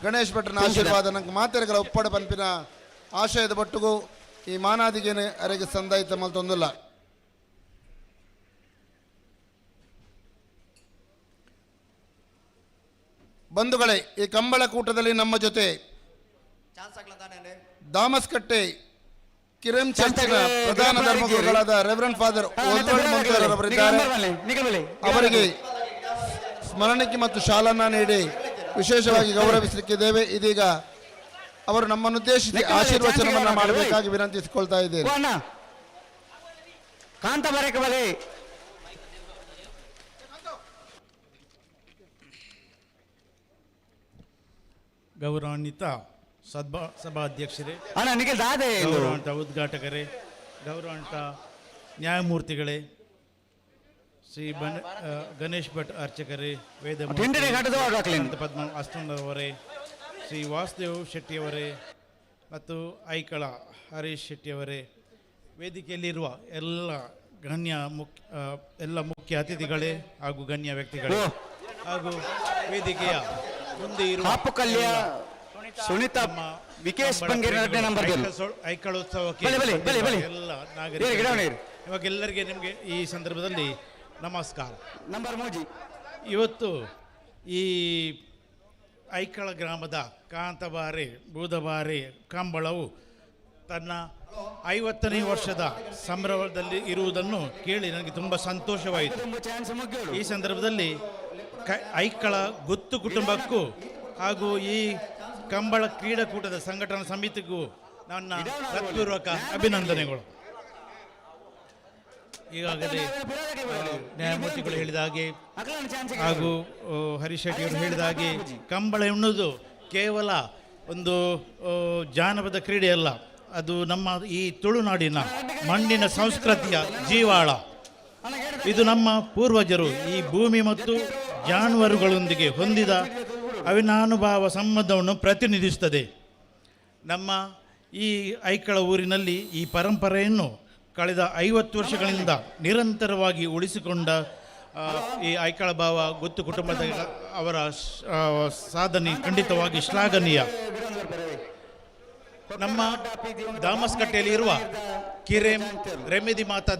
ಗಣೇಶ್ ಭಟ್ರನ ಆಶೀರ್ವಾದ ನಂಗೆ ಮಾತೆರೆಗಳ ಒಪ್ಪಡು ಪನ್ಪಿನ ಆಶಯದ ಬಟ್ಟುಗು ಈ ಮಾನಾದಿಗೇನೆ ಅರೆಗೆ ಸಂದಾಯಿತ ಮಲ್ತೊಂದುಲ್ಲ. ಬಂಧುಗಳೇ, ಈ ಕಂಬಳಕೂಟದಲ್ಲಿ ನಮ್ಮ ಜೊತೆ ದಾಮಸ್ಕಟ್ಟೆ ಕಿರಂ ಚರ್ಚಿನ ಪ್ರಧಾನ ಧರ್ಮಗುರುಗಳಾದ ರೆವರೆಂಡ್ ಫಾದರ್ ಓಸ್ವಾಲ್ಡ್ ಮೊಂತೇರವರಿದ್ದಾರೆ. ಅವರಿಗೆ ಸ್ಮರಣಿಕೆ ಮತ್ತು ಶಾಲನ್ನ ನೀಡಿ ವಿಶೇಷವಾಗಿ ಗೌರವಿಸಲಿಕ್ಕಿದ್ದೇವೆ. ಇದೀಗ ಅವರು ನಮ್ಮನ್ನುದ್ದೇಶಿಸಿ ಆಶೀರ್ವಚನವನ್ನ ಮಾಡಬೇಕಾಗಿ ವಿನಂತಿಸಿಕೊಳ್ತಾ ಇದ್ದೇನೆ. ಕಾಂತ ಬರಕ ಬಲೆ. ಗೌರವಾನ್ವಿತ ಸಭಾಧ್ಯಕ್ಷರೇ, ಅಣ್ಣ, ನಿಖಿಲ್ ದಾದೆ ಇದು. ಗೌರವಾನ್ವಿತ ಉದ್ಘಾಟಕರೇ, ಗೌರವಾನ್ವಿತ ನ್ಯಾಯಮೂರ್ತಿಗಳೇ, ಶ್ರೀ ಗಣೇಶ್ ಭಟ್ ಅರ್ಚಕರೇ, ವೇದ ಟಿಂಡಡಿ ಘಾಟದ ಅವ್ರು ಹಾಕ್ಲೇನು. ಪದ್ಮ ಅಸ್ತಂದವರೇ, ಶ್ರೀ ವಾಸುದೇವ್ ಶೆಟ್ಟಿಯವರೇ ಮತ್ತು ಐಕಳ ಹರೀಶ್ ಶೆಟ್ಟಿಯವರೇ, ವೇದಿಕೆಯಲ್ಲಿರುವ ಎಲ್ಲ ಗಣ್ಯ ಮುಖ್ಯ ಎಲ್ಲ ಮುಖ್ಯ ಅತಿಥಿಗಳೇ ಹಾಗೂ ಗಣ್ಯ ವ್ಯಕ್ತಿಗಳೇ ಹಾಗೂ ವೇದಿಕೆಯ ಮುಂದೆ ಇರುವ ಕಾಪು ಕಲ್ಯ ಎಲ್ಲ ಸುನೀತಾ ನಮ್ಮ ವಿಕೇಶ್ ಕಂಬಳ ಬಂಗೇರಿ ಎರಡನೇ ಪ್ರೇಮಿಗಳು, ನಂಬರ್ ಗೆಲ್ಲು. ಐಕಳೋತ್ಸವಕ್ಕೆ ಬಲೆ, ಬಲೆ, ಬಲೆ, ಬಲೆ. ಎಲ್ಲ ಏರಿ, ಗಿಡ ನಾಗರಿಕರಿಗೆ ಏರಿ. ಇವಾಗೆಲ್ಲರಿಗೆ ನಿಮಗೆ ಈ ಸಂದರ್ಭದಲ್ಲಿ ನಮಸ್ಕಾರ. ನಂಬರ್ ಮೂಜಿ. ಇವತ್ತು ಈ ಐಕಳ ಗ್ರಾಮದ ಕಾಂತಬಾರೆ ಬೂದಬಾರೆ ಕಂಬಳವು ತನ್ನ 50ನೇ ವರ್ಷದ ಸಂಭ್ರಮದಲ್ಲಿ ಇರುವುದನ್ನು ಕೇಳಿ ನನಗೆ ತುಂಬ ಸಂತೋಷವಾಯಿತು. ಈ ಸಂದರ್ಭದಲ್ಲಿ ಐಕಳ ಗುತ್ತು ಕುಟುಂಬಕ್ಕೂ ಹಾಗೂ ಈ ಕಂಬಳ ಕ್ರೀಡಾಕೂಟದ ಸಂಘಟನಾ ಸಮಿತಿಗೂ ನನ್ನ ಹೃತ್ಪೂರ್ವಕ ಅಭಿನಂದನೆಗಳು. ಈಗಾಗಲೇ ನ್ಯಾಯಮೂರ್ತಿಗಳು ಹೇಳಿದ ಹಾಗೆ ಹಾಗೂ ಹರೀಶ್ ಶೆಟ್ಟಿಯವರು ಹೇಳಿದ ಹಾಗೆ ಕಂಬಳ ಎನ್ನುವುದು ಕೇವಲ ಒಂದು ಜಾನಪದ ಕ್ರೀಡೆಯಲ್ಲ, ಅದು ನಮ್ಮ ಈ ತುಳುನಾಡಿನ ಮಣ್ಣಿನ ಸಂಸ್ಕೃತಿಯ ಜೀವಾಳ. ಇದು ನಮ್ಮ ಪೂರ್ವಜರು ಈ ಭೂಮಿ ಮತ್ತು ಜಾನುವಾರುಗಳೊಂದಿಗೆ ಹೊಂದಿದ ಅವಿನಾನುಭಾವ ಸಂಬಂಧವನ್ನು ಪ್ರತಿನಿಧಿಸುತ್ತದೆ. ನಮ್ಮ ಈ ಐಕಳ ಊರಿನಲ್ಲಿ ಈ ಪರಂಪರೆಯನ್ನು ಕಳೆದ 50 ವರ್ಷಗಳಿಂದ ನಿರಂತರವಾಗಿ ಉಳಿಸಿಕೊಂಡ ಈ ಐಕಳ ಭಾವ ಗುತ್ತು ಕುಟುಂಬದ ಅವರ ಸಾಧನೆ ಖಂಡಿತವಾಗಿ ಶ್ಲಾಘನೀಯ. ನಮ್ಮ ದಾಮಸ್ಕಟ್ಟೆಯಲ್ಲಿ ಇರುವ ಕಿರೆಂ ರೆಮೆದಿ ಮಾತಾ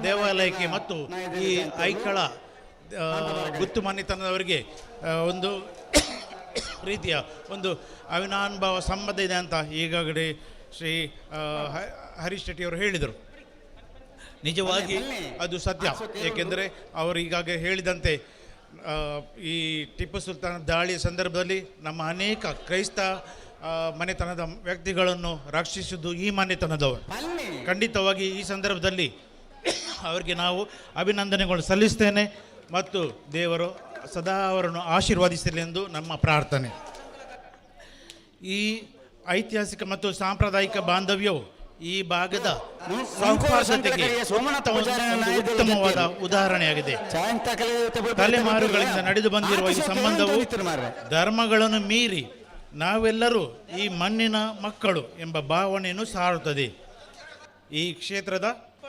ದೇವಾಲಯಕ್ಕೆ ಮತ್ತು ಈ ಐಕಳ ಗುತ್ತು ಮನೆತನದವರಿಗೆ ಒಂದು ರೀತಿಯ ಒಂದು ಅವಿನಾನುಭಾವ ಸಂಬಂಧ ಇದೆ ಅಂತ ಈಗಾಗಲೇ ಶ್ರೀ ಹರೀಶ್ ಶೆಟ್ಟಿಯವರು ಹೇಳಿದರು. ನಿಜವಾಗಿ ಅದು ಸತ್ಯ. ಏಕೆಂದರೆ ಅವರು ಈಗಾಗಲೇ ಹೇಳಿದಂತೆ ಈ ಟಿಪ್ಪು ಸುಲ್ತಾನ್ ದಾಳಿಯ ಸಂದರ್ಭದಲ್ಲಿ ನಮ್ಮ ಅನೇಕ ಕ್ರೈಸ್ತ ಮನೆತನದ ವ್ಯಕ್ತಿಗಳನ್ನು ರಕ್ಷಿಸಿದ್ದು ಈ ಮನೆತನದವರು. ಖಂಡಿತವಾಗಿ ಈ ಸಂದರ್ಭದಲ್ಲಿ ಅವರಿಗೆ ನಾವು ಅಭಿನಂದನೆಗಳು ಸಲ್ಲಿಸ್ತೇನೆ ಮತ್ತು ದೇವರು ಸದಾ ಅವರನ್ನು ಆಶೀರ್ವದಿಸಲಿ ಎಂದು ನಮ್ಮ ಪ್ರಾರ್ಥನೆ. ಈ ಐತಿಹಾಸಿಕ ಮತ್ತು ಸಾಂಪ್ರದಾಯಿಕ ಬಾಂಧವ್ಯವು ಈ ಭಾಗದ ಸೌಹಾರ್ದತೆಗೆ ಉತ್ತಮವಾದ ಉದಾಹರಣೆಯಾಗಿದೆ. ತಲೆಮಾರುಗಳಿಂದ ನಡೆದು ಬಂದಿರುವ ಈ ಸಂಬಂಧವು ಧರ್ಮಗಳನ್ನು ಮೀರಿ ನಾವೆಲ್ಲರೂ ಈ ಮಣ್ಣಿನ ಮಕ್ಕಳು ಎಂಬ ಭಾವನೆಯನ್ನು ಸಾರುತ್ತದೆ. ಈ ಕ್ಷೇತ್ರದ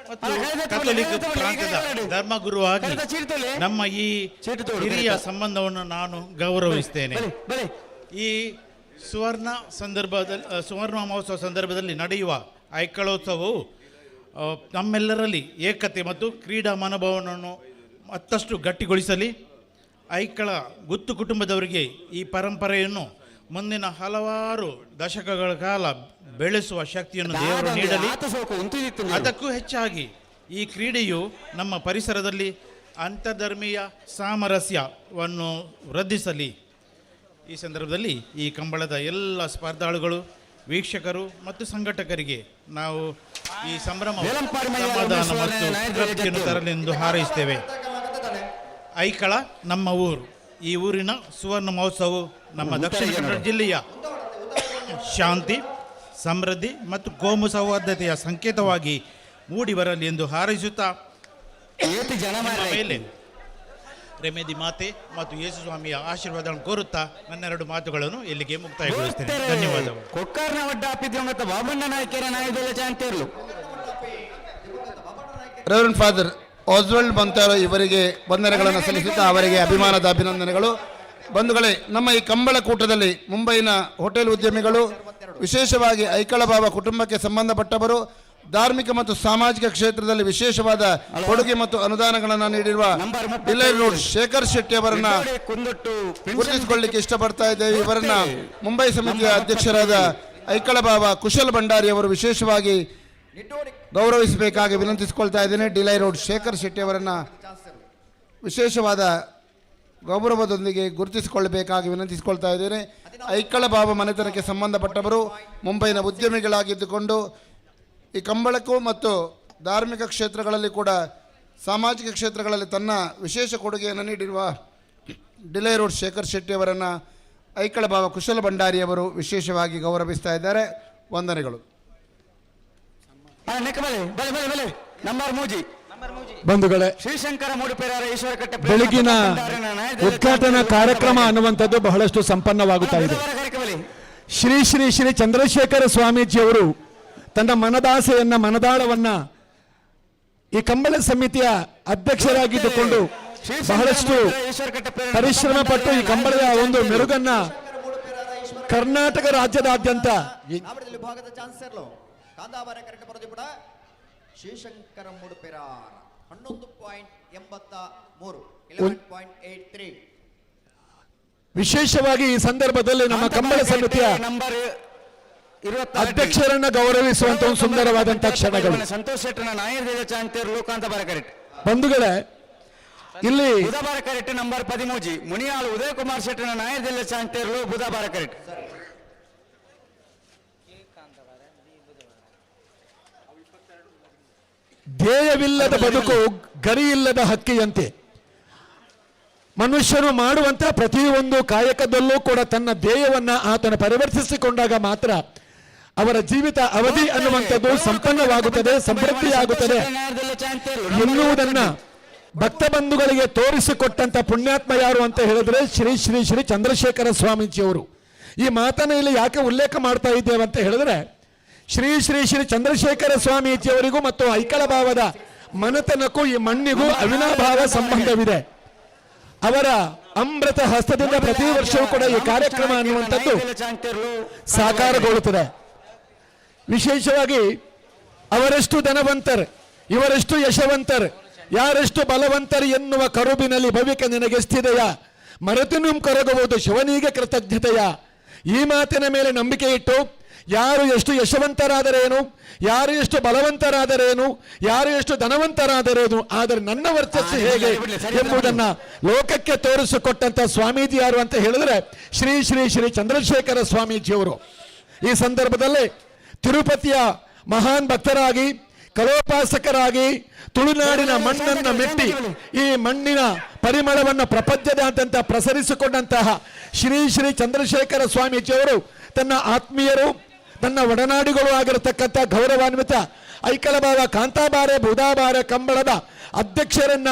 ಮತ್ತು ಕಥೋಲಿಕ ಪ್ರಾಂತದ ಧರ್ಮಗುರುವಾಗಿ ನಮ್ಮ ಈ ಹಿರಿಯ ಸಂಬಂಧವನ್ನು ನಾನು ಗೌರವಿಸ್ತೇನೆ. ಈ ಸುವರ್ಣ ಸಂದರ್ಭದಲ್ಲಿ ಸುವರ್ಣ ಮಹೋತ್ಸವ ಸಂದರ್ಭದಲ್ಲಿ ನಡೆಯುವ ಐಕಳೋತ್ಸವವು ನಮ್ಮೆಲ್ಲರಲ್ಲಿ ಏಕತೆ ಮತ್ತು ಕ್ರೀಡಾ ಮನೋಭಾವವನ್ನು ಮತ್ತಷ್ಟು ಗಟ್ಟಿಗೊಳಿಸಲಿ. ಐಕಳ ಗುತ್ತು ಕುಟುಂಬದವರಿಗೆ ಈ ಪರಂಪರೆಯನ್ನು ಮುಂದಿನ ಹಲವಾರು ದಶಕಗಳ ಕಾಲ ಬೆಳೆಸುವ ಶಕ್ತಿಯನ್ನು ದೇವರು ನೀಡಲಿ. ಅದಕ್ಕೂ ಹೆಚ್ಚಾಗಿ ಈ ಕ್ರೀಡೆಯು ನಮ್ಮ ಪರಿಸರದಲ್ಲಿ ಅಂತರ್ಧರ್ಮೀಯ ಸಾಮರಸ್ಯವನ್ನು ವೃದ್ಧಿಸಲಿ. ಈ ಸಂದರ್ಭದಲ್ಲಿ ಈ ಕಂಬಳದ ಎಲ್ಲ ಸ್ಪರ್ಧಾಳುಗಳು, ವೀಕ್ಷಕರು ಮತ್ತು ಸಂಘಟಕರಿಗೆ ನಾವು ಈ ಸಂಭ್ರಮ, ಸಮಾಧಾನ ಮತ್ತು ತೃಪ್ತಿಯನ್ನು ತರಲೆಂದು ಹಾರೈಸ್ತೇವೆ. ಐಕಳ ನಮ್ಮ ಊರು. ಈ ಊರಿನ ಸುವರ್ಣ ಮಹೋತ್ಸವವು ನಮ್ಮ ದಕ್ಷಿಣ ಕನ್ನಡ ಜಿಲ್ಲೆಯ ಶಾಂತಿ, ಸಮೃದ್ಧಿ ಮತ್ತು ಕೋಮು ಸೌಹಾರ್ದತೆಯ ಸಂಕೇತವಾಗಿ ಮೂಡಿ ಬರಲಿ ಎಂದು ಹಾರೈಸುತ್ತಾ ಮೇಲೆ ರೆಮೆದಿ ಮಾತೆ ಮತ್ತು ಯೇಸು ಸ್ವಾಮಿಯ ಆಶೀರ್ವಾದವನ್ನು ಕೋರುತ್ತಾ ನನ್ನೆರಡು ಮಾತುಗಳನ್ನು ಇಲ್ಲಿಗೆ ಮುಕ್ತಾಯಗೊಳಿಸುತ್ತೇನೆ. ಧನ್ಯವಾದಗಳು. Reverend father Oswald ಬಂತಾರೋ ಇವರಿಗೆ ವಂದನೆಗಳನ್ನು ಸಲ್ಲಿಸುತ್ತಾ ಅವರಿಗೆ ಅಭಿಮಾನದ ಅಭಿನಂದನೆಗಳು. ಬಂಧುಗಳೇ, ನಮ್ಮ ಈ ಕಂಬಳಕೂಟದಲ್ಲಿ ಮುಂಬೈನ ಹೋಟೆಲ್ ಉದ್ಯಮಿಗಳು, ವಿಶೇಷವಾಗಿ ಐಕಳಬಾವ ಕುಟುಂಬಕ್ಕೆ ಸಂಬಂಧಪಟ್ಟವರು, ಧಾರ್ಮಿಕ ಮತ್ತು ಸಾಮಾಜಿಕ ಕ್ಷೇತ್ರದಲ್ಲಿ ವಿಶೇಷವಾದ ಕೊಡುಗೆ ಮತ್ತು ಅನುದಾನಗಳನ್ನು ನೀಡಿರುವ ಡಿಲೈ ರೋಡ್ ಶೇಖರ್ ಶೆಟ್ಟಿ ಅವರನ್ನ ಗುರುತಿಸಿಕೊಳ್ಳಿಕ್ಕೆ ಇಷ್ಟಪಡ್ತಾ ಇದ್ದೇವೆ. ಇವರನ್ನ ಮುಂಬೈ ಸಮಿತಿಯ ಅಧ್ಯಕ್ಷರಾದ ಐಕಳಬಾವ ಕುಶಲ್ ಭಂಡಾರಿ ಅವರು ವಿಶೇಷವಾಗಿ ಗೌರವಿಸಬೇಕಾಗಿ ವಿನಂತಿಸಿಕೊಳ್ತಾ ಇದ್ದೇನೆ. ಡಿಲೈ ರೋಡ್ ಶೇಖರ್ ಶೆಟ್ಟಿ ಅವರನ್ನು ವಿಶೇಷವಾದ ಗೌರವದೊಂದಿಗೆ ಗುರುತಿಸಿಕೊಳ್ಳಬೇಕಾಗಿ ವಿನಂತಿಸಿಕೊಳ್ತಾ ಇದ್ದೇನೆ. ಐಕಳಬಾವ ಮನೆತನಕ್ಕೆ ಸಂಬಂಧಪಟ್ಟವರು, ಮುಂಬೈನ ಉದ್ಯಮಿಗಳಾಗಿದ್ದುಕೊಂಡು ಈ ಕಂಬಳಕ್ಕೂ ಮತ್ತು ಧಾರ್ಮಿಕ ಕ್ಷೇತ್ರಗಳಲ್ಲಿ ಕೂಡ ಸಾಮಾಜಿಕ ಕ್ಷೇತ್ರಗಳಲ್ಲಿ ತನ್ನ ವಿಶೇಷ ಕೊಡುಗೆಯನ್ನು ನೀಡಿರುವ ಡಿಲೈ ರೋಡ್ ಶೇಖರ್ ಶೆಟ್ಟಿ ಅವರನ್ನು ಐಕಳಬಾವ ಕುಶಲ ಭಂಡಾರಿಯವರು ವಿಶೇಷವಾಗಿ ಗೌರವಿಸ್ತಾ ಇದ್ದಾರೆ. ವಂದನೆಗಳು. ಬಂಧುಗಳೇ, ಶ್ರೀಶಂಕರ ಮೂಡುಪೆರಾರ ಈಶ್ವರಕಟ್ಟೆ ಬೆಳಗಿನ ಉದ್ಘಾಟನಾ ಕಾರ್ಯಕ್ರಮ ಅನ್ನುವಂಥದ್ದು ಬಹಳಷ್ಟು ಸಂಪನ್ನವಾಗುತ್ತಾ ಇದೆ. ಶ್ರೀ ಶ್ರೀ ಶ್ರೀ ಚಂದ್ರಶೇಖರ ಸ್ವಾಮೀಜಿಯವರು ತನ್ನ ಮನದಾಸೆಯನ್ನ, ಮನದಾಳವನ್ನ ಈ ಕಂಬಳ ಸಮಿತಿಯ ಅಧ್ಯಕ್ಷರಾಗಿದ್ದುಕೊಂಡು ಬಹಳಷ್ಟು ಪರಿಶ್ರಮ ಪಟ್ಟು ಈ ಕಂಬಳದ ಒಂದು ಮೆರುಗನ್ನ ಕರ್ನಾಟಕ ರಾಜ್ಯದಾದ್ಯಂತ ಶ್ರೀಶಂಕರ ಮೂಡುಪೆರಾರ 11.83 11.83. ವಿಶೇಷವಾಗಿ ಈ ಸಂದರ್ಭದಲ್ಲಿ ನಮ್ಮ ಕಂಬಳ ಸಮಿತಿಯ ಅಧ್ಯಕ್ಷರನ್ನ ಗೌರವಿಸುವಂತ ಒಂದು ಸುಂದರವಾದಂತಹ ಕ್ಷಣಗಳು. ಸಂತೋಷ್ ಶೆಟ್ಟರ್ನ ನಾಯರ್ ಚಾಂತೇರ್ ಲೋಕಾಂತ ಬಾರಕರೆಟ್. ಬಂಧುಗಳೇ, ಇಲ್ಲಿ ಬುಧಬಾರ ಕರೆಕ್ಟ್ ನಂಬರ್ 13 ಮುನಿಯಾಳು ಉದಯ್ ಕುಮಾರ್ ಶೆಟ್ಟರ್ನ ನಾಯರ್ ಜಿಲ್ಲೆ ಚಾಂತೇರ್ಲು ಬುಧಬಾರ ಕರೆಕ್ಟ್. ಧ್ಯೇಯವಿಲ್ಲದ ಬದುಕು ಗರಿಯಿಲ್ಲದ ಹಕ್ಕಿಯಂತೆ. ಮನುಷ್ಯನು ಮಾಡುವಂತಹ ಪ್ರತಿಯೊಂದು ಕಾಯಕದಲ್ಲೂ ಕೂಡ ತನ್ನ ಧ್ಯೇಯವನ್ನ ಆತನು ಪರಿವರ್ತಿಸಿಕೊಂಡಾಗ ಮಾತ್ರ ಅವರ ಜೀವಿತ ಅವಧಿ ಅನ್ನುವಂಥದ್ದು ಸಂಪನ್ನವಾಗುತ್ತದೆ, ಸಮೃದ್ಧಿಯಾಗುತ್ತದೆ ಎನ್ನುವುದನ್ನ ಭಕ್ತ ಬಂಧುಗಳಿಗೆ ತೋರಿಸಿಕೊಟ್ಟಂತ ಪುಣ್ಯಾತ್ಮ ಯಾರು ಅಂತ ಹೇಳಿದ್ರೆ ಶ್ರೀ ಶ್ರೀ ಶ್ರೀ ಚಂದ್ರಶೇಖರ ಸ್ವಾಮೀಜಿಯವರು. ಈ ಮಾತನ್ನು ಇಲ್ಲಿ ಯಾಕೆ ಉಲ್ಲೇಖ ಮಾಡ್ತಾ ಇದ್ದೇವೆ ಅಂತ ಹೇಳಿದ್ರೆ, ಶ್ರೀ ಶ್ರೀ ಶ್ರೀ ಚಂದ್ರಶೇಖರ ಸ್ವಾಮೀಜಿಯವರಿಗೂ ಮತ್ತು ಐಕಳಭಾವದ ಮನೆತನಕ್ಕೂ ಈ ಮಣ್ಣಿಗೂ ಅವಿನಾಭಾವ ಸಂಬಂಧವಿದೆ. ಅವರ ಅಮೃತ ಹಸ್ತದಿಂದ ಪ್ರತಿ ವರ್ಷವೂ ಕೂಡ ಈ ಕಾರ್ಯಕ್ರಮ ಅನ್ನುವಂಥದ್ದು ಸಾಕಾರಗೊಳ್ಳುತ್ತದೆ. ವಿಶೇಷವಾಗಿ ಅವರೆಷ್ಟು ಧನವಂತರ್, ಇವರೆಷ್ಟು ಯಶವಂತರ್, ಯಾರೆಷ್ಟು ಬಲವಂತರ್ ಎನ್ನುವ ಕರುಬಿನಲ್ಲಿ ಭವಿಕ ನಿನಗೆಷ್ಟಿದೆಯಾ? ಮರೆತುನು ಕರಗಬಹುದು ಶಿವನಿಗೆ ಕೃತಜ್ಞತೆಯ. ಈ ಮಾತಿನ ಮೇಲೆ ನಂಬಿಕೆ ಇಟ್ಟು ಯಾರು ಎಷ್ಟು ಯಶವಂತರಾದರೇನು, ಯಾರು ಎಷ್ಟು ಬಲವಂತರಾದರೇನು, ಯಾರು ಎಷ್ಟು ಧನವಂತರಾದರೇನು, ಆದರೆ ನನ್ನ ವರ್ಚಸ್ಸು ಹೇಗೆ ಎಂಬುದನ್ನು ಲೋಕಕ್ಕೆ ತೋರಿಸಿಕೊಟ್ಟಂಥ ಸ್ವಾಮೀಜಿ ಯಾರು ಅಂತ ಹೇಳಿದ್ರೆ ಶ್ರೀ ಶ್ರೀ ಶ್ರೀ ಚಂದ್ರಶೇಖರ ಸ್ವಾಮೀಜಿಯವರು. ಈ ಸಂದರ್ಭದಲ್ಲಿ ತಿರುಪತಿಯ ಮಹಾನ್ ಭಕ್ತರಾಗಿ, ಕಲೋಪಾಸಕರಾಗಿ, ತುಳುನಾಡಿನ ಮಣ್ಣನ್ನು ಮೆಟ್ಟಿ ಈ ಮಣ್ಣಿನ ಪರಿಮಳವನ್ನು ಪ್ರಪಂಚದಾದ್ಯಂತ ಪ್ರಸರಿಸಿಕೊಂಡಂತಹ ಶ್ರೀ ಶ್ರೀ ಚಂದ್ರಶೇಖರ ಸ್ವಾಮೀಜಿಯವರು ತನ್ನ ಆತ್ಮೀಯರು, ತನ್ನ ಒಡನಾಡಿಗಳು ಆಗಿರತಕ್ಕಂಥ ಗೌರವಾನ್ವಿತ ಐಕಲಬಾವ ಕಾಂತಾಬಾರೆ ಬೂದಾಬಾರೆ ಕಂಬಳದ ಅಧ್ಯಕ್ಷರನ್ನ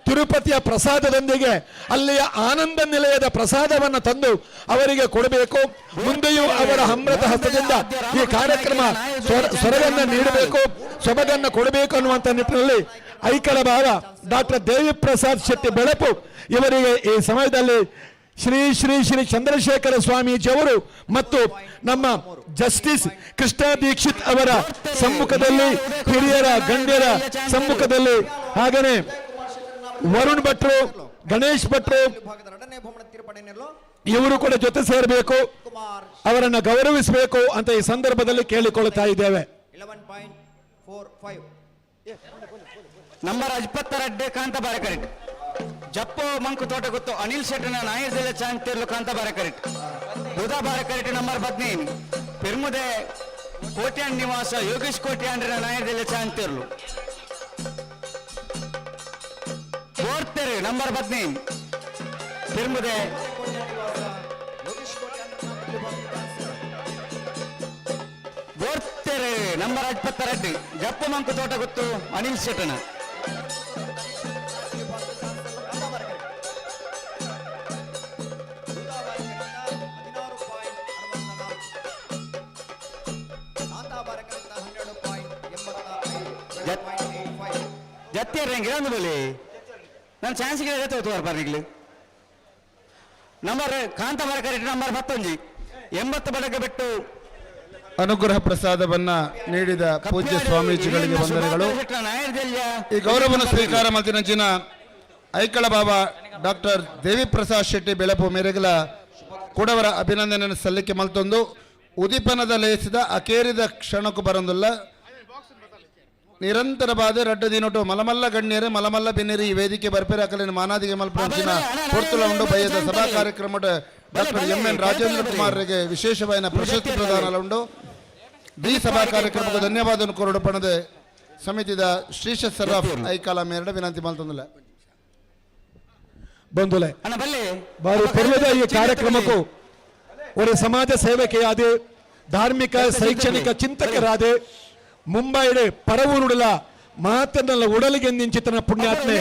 ತಿರುಪತಿಯ ಪ್ರಸಾದದೊಂದಿಗೆ ಅಲ್ಲಿಯ ಆನಂದ ನಿಲಯದ ಪ್ರಸಾದವನ್ನು ತಂದು ಅವರಿಗೆ ಕೊಡಬೇಕು. ಮುಂದೆಯೂ ಅವರ ಅಮೃತ ಹಸ್ತದಿಂದ ಈ ಕಾರ್ಯಕ್ರಮ ಸೊರಗನ್ನು ನೀಡಬೇಕು, ಸೊಬಗನ್ನು ಕೊಡಬೇಕು ಅನ್ನುವಂಥ ನಿಟ್ಟಿನಲ್ಲಿ ಐಕಳಬಾವ ಡಾಕ್ಟರ್ ದೇವಿಪ್ರಸಾದ್ ಶೆಟ್ಟಿ ಬೆಳಪು ಇವರಿಗೆ ಈ ಸಮಯದಲ್ಲಿ ಶ್ರೀ ಶ್ರೀ ಶ್ರೀ ಚಂದ್ರಶೇಖರ ಸ್ವಾಮೀಜಿಯವರು ಮತ್ತು ನಮ್ಮ ಜಸ್ಟಿಸ್ ಕೃಷ್ಣ ದೀಕ್ಷಿತ್ ಅವರ ಸಮ್ಮುಖದಲ್ಲಿ, ಹಿರಿಯರ ಗಣ್ಯರ ಸಮ್ಮುಖದಲ್ಲಿ, ಹಾಗೆಯೇ ವರುಣ್ ಭಟ್ರು, ಗಣೇಶ್ ಭಟ್ರು ಇವರು ಕೂಡ ಜೊತೆ ಸೇರಬೇಕು, ಅವರನ್ನು ಗೌರವಿಸಬೇಕು ಅಂತ ಈ ಸಂದರ್ಭದಲ್ಲಿ ಕೇಳಿಕೊಳ್ಳುತ್ತಾ ಇದ್ದೇವೆ. 11.45 ನಂಬರ್ 22 ಕಾಂತಾಬಾರೆ ಕರೆಕ್ಟ್. ಜಪ್ಪು ಮಂಕು ತೋಟ ಗೊತ್ತು ಅನಿಲ್ ಶೆಟ್ಟನ ನಾಯರ್ದೆಲ್ಲ ಚಾಂಗ್ ತೇರ್ಲು ಕಾಂತಾಬಾರೆ ಕರೆಕ್ಟ್. ಬುಧಾಬಾರೆ ಕರೆಕ್ಟ್ ನಂಬರ್ 15 ಪೆರ್ಮುದೆ ಕೋಟ್ಯಾನ್ ನಿವಾಸ ಯೋಗೇಶ್ ಕೋಟ್ಯಾನ್ರ ನಾಯರ್ದೆಲ್ಲ ಚಾಂಗ್ ತೇರ್ಲು. ಬೋರ್ತೆರೆ ನಂಬರ್ 15 ಪೆರ್ಮುದೆ ಬೋರ್ತೆರೆ ನಂಬರ್ 22 ಜಪ್ಪು ಮಂಕು ತೋಟ ಗೊತ್ತು ಅನಿಲ್ ಶೆಟ್ಟನ. ಜತ್ತಿಯರ್ ರಂಗೆ ಬೋಲಿ ನಾನು ಚಾನ್ಸ್ಗೆ ಜೊತೆ ತೋರ್ಪಾರ್ನಿಗ್ಲಿ. ನಂಬರ್ ಕಾಂತಾಬಾರ ಕರೆಕ್ಟ್ ನಂಬರ್ 11 80 ಬಡಗ ಬಿಟ್ಟು ಅನುಗ್ರಹ ಪ್ರಸಾದವನ್ನ ನೀಡಿದ ಪೂಜ್ಯ ಸ್ವಾಮೀಜಿಗಳಿಗೆ ವಂದನೆಗಳು. ಈ ಗೌರವವನ್ನು ಸ್ವೀಕಾರ ಮಲ್ತಿನಂಚಿನ ಐಕಳ ಬಾಬಾ ಡಾಕ್ಟರ್ ದೇವಿಪ್ರಸಾದ್ ಶೆಟ್ಟಿ ಬೆಳಪು ಮೇರೆಗಲ ಕೂಡವರ ಅಭಿನಂದನೆಯನ್ನು ಸಲ್ಲಿಕೆ ಮಲ್ತೊಂದು ಉದೀಪನದ ಲೇಸಿದ ಅಕೇರಿದ ಕ್ಷಣಕ್ಕೂ ಬರಂದುಲ್ಲ. ನಿರಂತರವಾದ ರಡ್ಡು ದಿನೊಟ್ಟು ಮಲಮಲ್ಲ ಗಣ್ಯರು ಮಲಮಲ್ಲ ಬಿನ್ನಿರಿ ಈ ವೇದಿಕೆ ಬರ್ಪೇರ ಅಕಲಿನ ಮಾನಾದಿಗೆ ಮಲ್ಪಂಚಿನ ಪೊರ್ತುಲ ಉಂಡು. ಬಯ್ಯದ ಸಭಾ ಕಾರ್ಯಕ್ರಮ ಡಾಕ್ಟರ್ ಎಂ ಎನ್ ರಾಜೇಂದ್ರ ಕುಮಾರ್ಗೆ ವಿಶೇಷವಾದ ಪ್ರಶಸ್ತಿ ಪ್ರದಾನ ಉಂಡು. ಈ ಸಭಾ ಕಾರ್ಯಕ್ರಮಕ್ಕೆ ಧನ್ಯವಾದ ಕೊರಡು ಪಣದೆ ಸಮಿತಿದ ಶ್ರೀಶ ಸರಾಫ್ ಐಕಾಲ ಮೇರಡ ವಿನಂತಿ ಮಲ್ತೊಂದಿಲ್ಲ. ಬಂಧುಲೆ ಬಾರಿ ಪೊರ್ಲದ ಈ ಕಾರ್ಯಕ್ರಮಕ್ಕೂ ಒಂದು ಸಮಾಜ ಸೇವಕೆಯಾದ ಧಾರ್ಮಿಕ ಶೈಕ್ಷಣಿಕ ಚಿಂತಕರಾದ ಮುಂಬೈಡ್ ಪರವೂರುಡಲ ಮಾತನ್ನೆಲ್ಲ ಉಡಲಿಗೆ ನಿಂಚಿತನ ಪುಣ್ಯಾತ್ಮೆ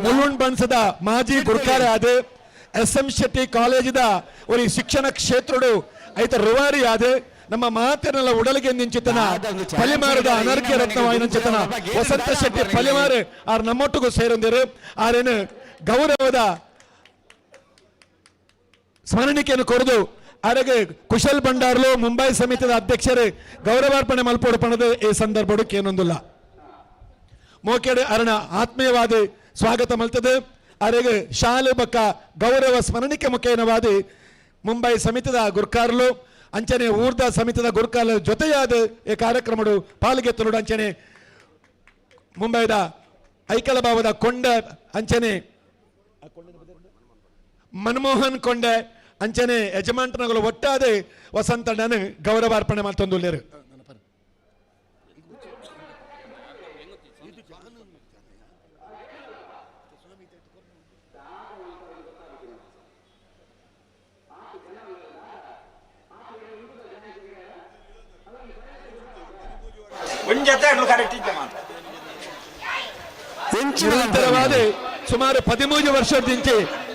ಮುಳ್ಳುಂಡ್ ಬನ್ಸದ ಮಾಜಿ ಗುರ್ಕಾರೆ ಆದ ಎಸ್ ಎಂ ಶೆಟ್ಟಿ ಕಾಲೇಜಿದ ಒಂದು ಶಿಕ್ಷಣ ಕ್ಷೇತ್ರಡು ಐತ ರುವಾರಿ ಆದ ನಮ್ಮ ಮಾತನ್ನೆಲ್ಲ ಉಡಲಿಗೆ ನಿಂಚಿತನ ಪಲಿಮಾರದ ಅನರ್ಘ್ಯ ರತ್ನವಾಯಿನಂಚಿತನ ವಸಂತ ಶೆಟ್ಟಿ ಪಲಿಮಾರು ಆರ್ ನಮ್ಮೊಟ್ಟಿಗೂ ಸೇರೊಂದಿರು. ಆರೇನು ಗೌರವದ ಸ್ಮರಣಿಕೆಯನ್ನು ಕೊರದು ಅರಗೆ ಕುಶಲ್ ಭಂಡಾರ್ಲು ಮುಂಬೈ ಸಮಿತಿಯ ಅಧ್ಯಕ್ಷರು ಗೌರವಾರ್ಪಣೆ ಮಲ್ಪೋಡು ಪಣದು ಈ ಸಂದರ್ಭಡು ಕೇನೊಂದುಲ್ಲ. ಮೋಕೆಡೆ ಅರಣ ಆತ್ಮೀಯವಾದಿ ಸ್ವಾಗತ ಮಲ್ತದೆ. ಅರೆಗೆ ಶಾಲೆ ಬಕ್ಕ ಗೌರವ ಸ್ಮರಣಿಕೆ ಮುಖೇನವಾದಿ ಮುಂಬೈ ಸಮಿತಿದ ಗುರ್ಕಾರ್ಲು ಅಂಚನೆ ಊರ್ದ ಸಮಿತಿದ ಗುರ್ಕಾರ್ಲು ಜೊತೆಯಾದ ಈ ಕಾರ್ಯಕ್ರಮಡು ಪಾಲ್ಗೆತ್ತಲುಡು ಅಂಚನೆ ಮುಂಬೈದ ಐಕಲಭಾವದ ಕೊಂಡ ಅಂಚನೆ ಮನಮೋಹನ್ ಕೊಂಡೆ ಅಂಚನೆ ಯಜಮಾನ್ಟನಗಳು ಒಟ್ಟಾದೆ ವಸಂತಣ್ಣನ ಗೌರವಾರ್ಪಣೆ ಮಾಡ್ತೊಂದುಲ್ಲೇರು. ನಿರಂತರವಾದ ಸುಮಾರು 13 ವರ್ಷದಿಂಚಿ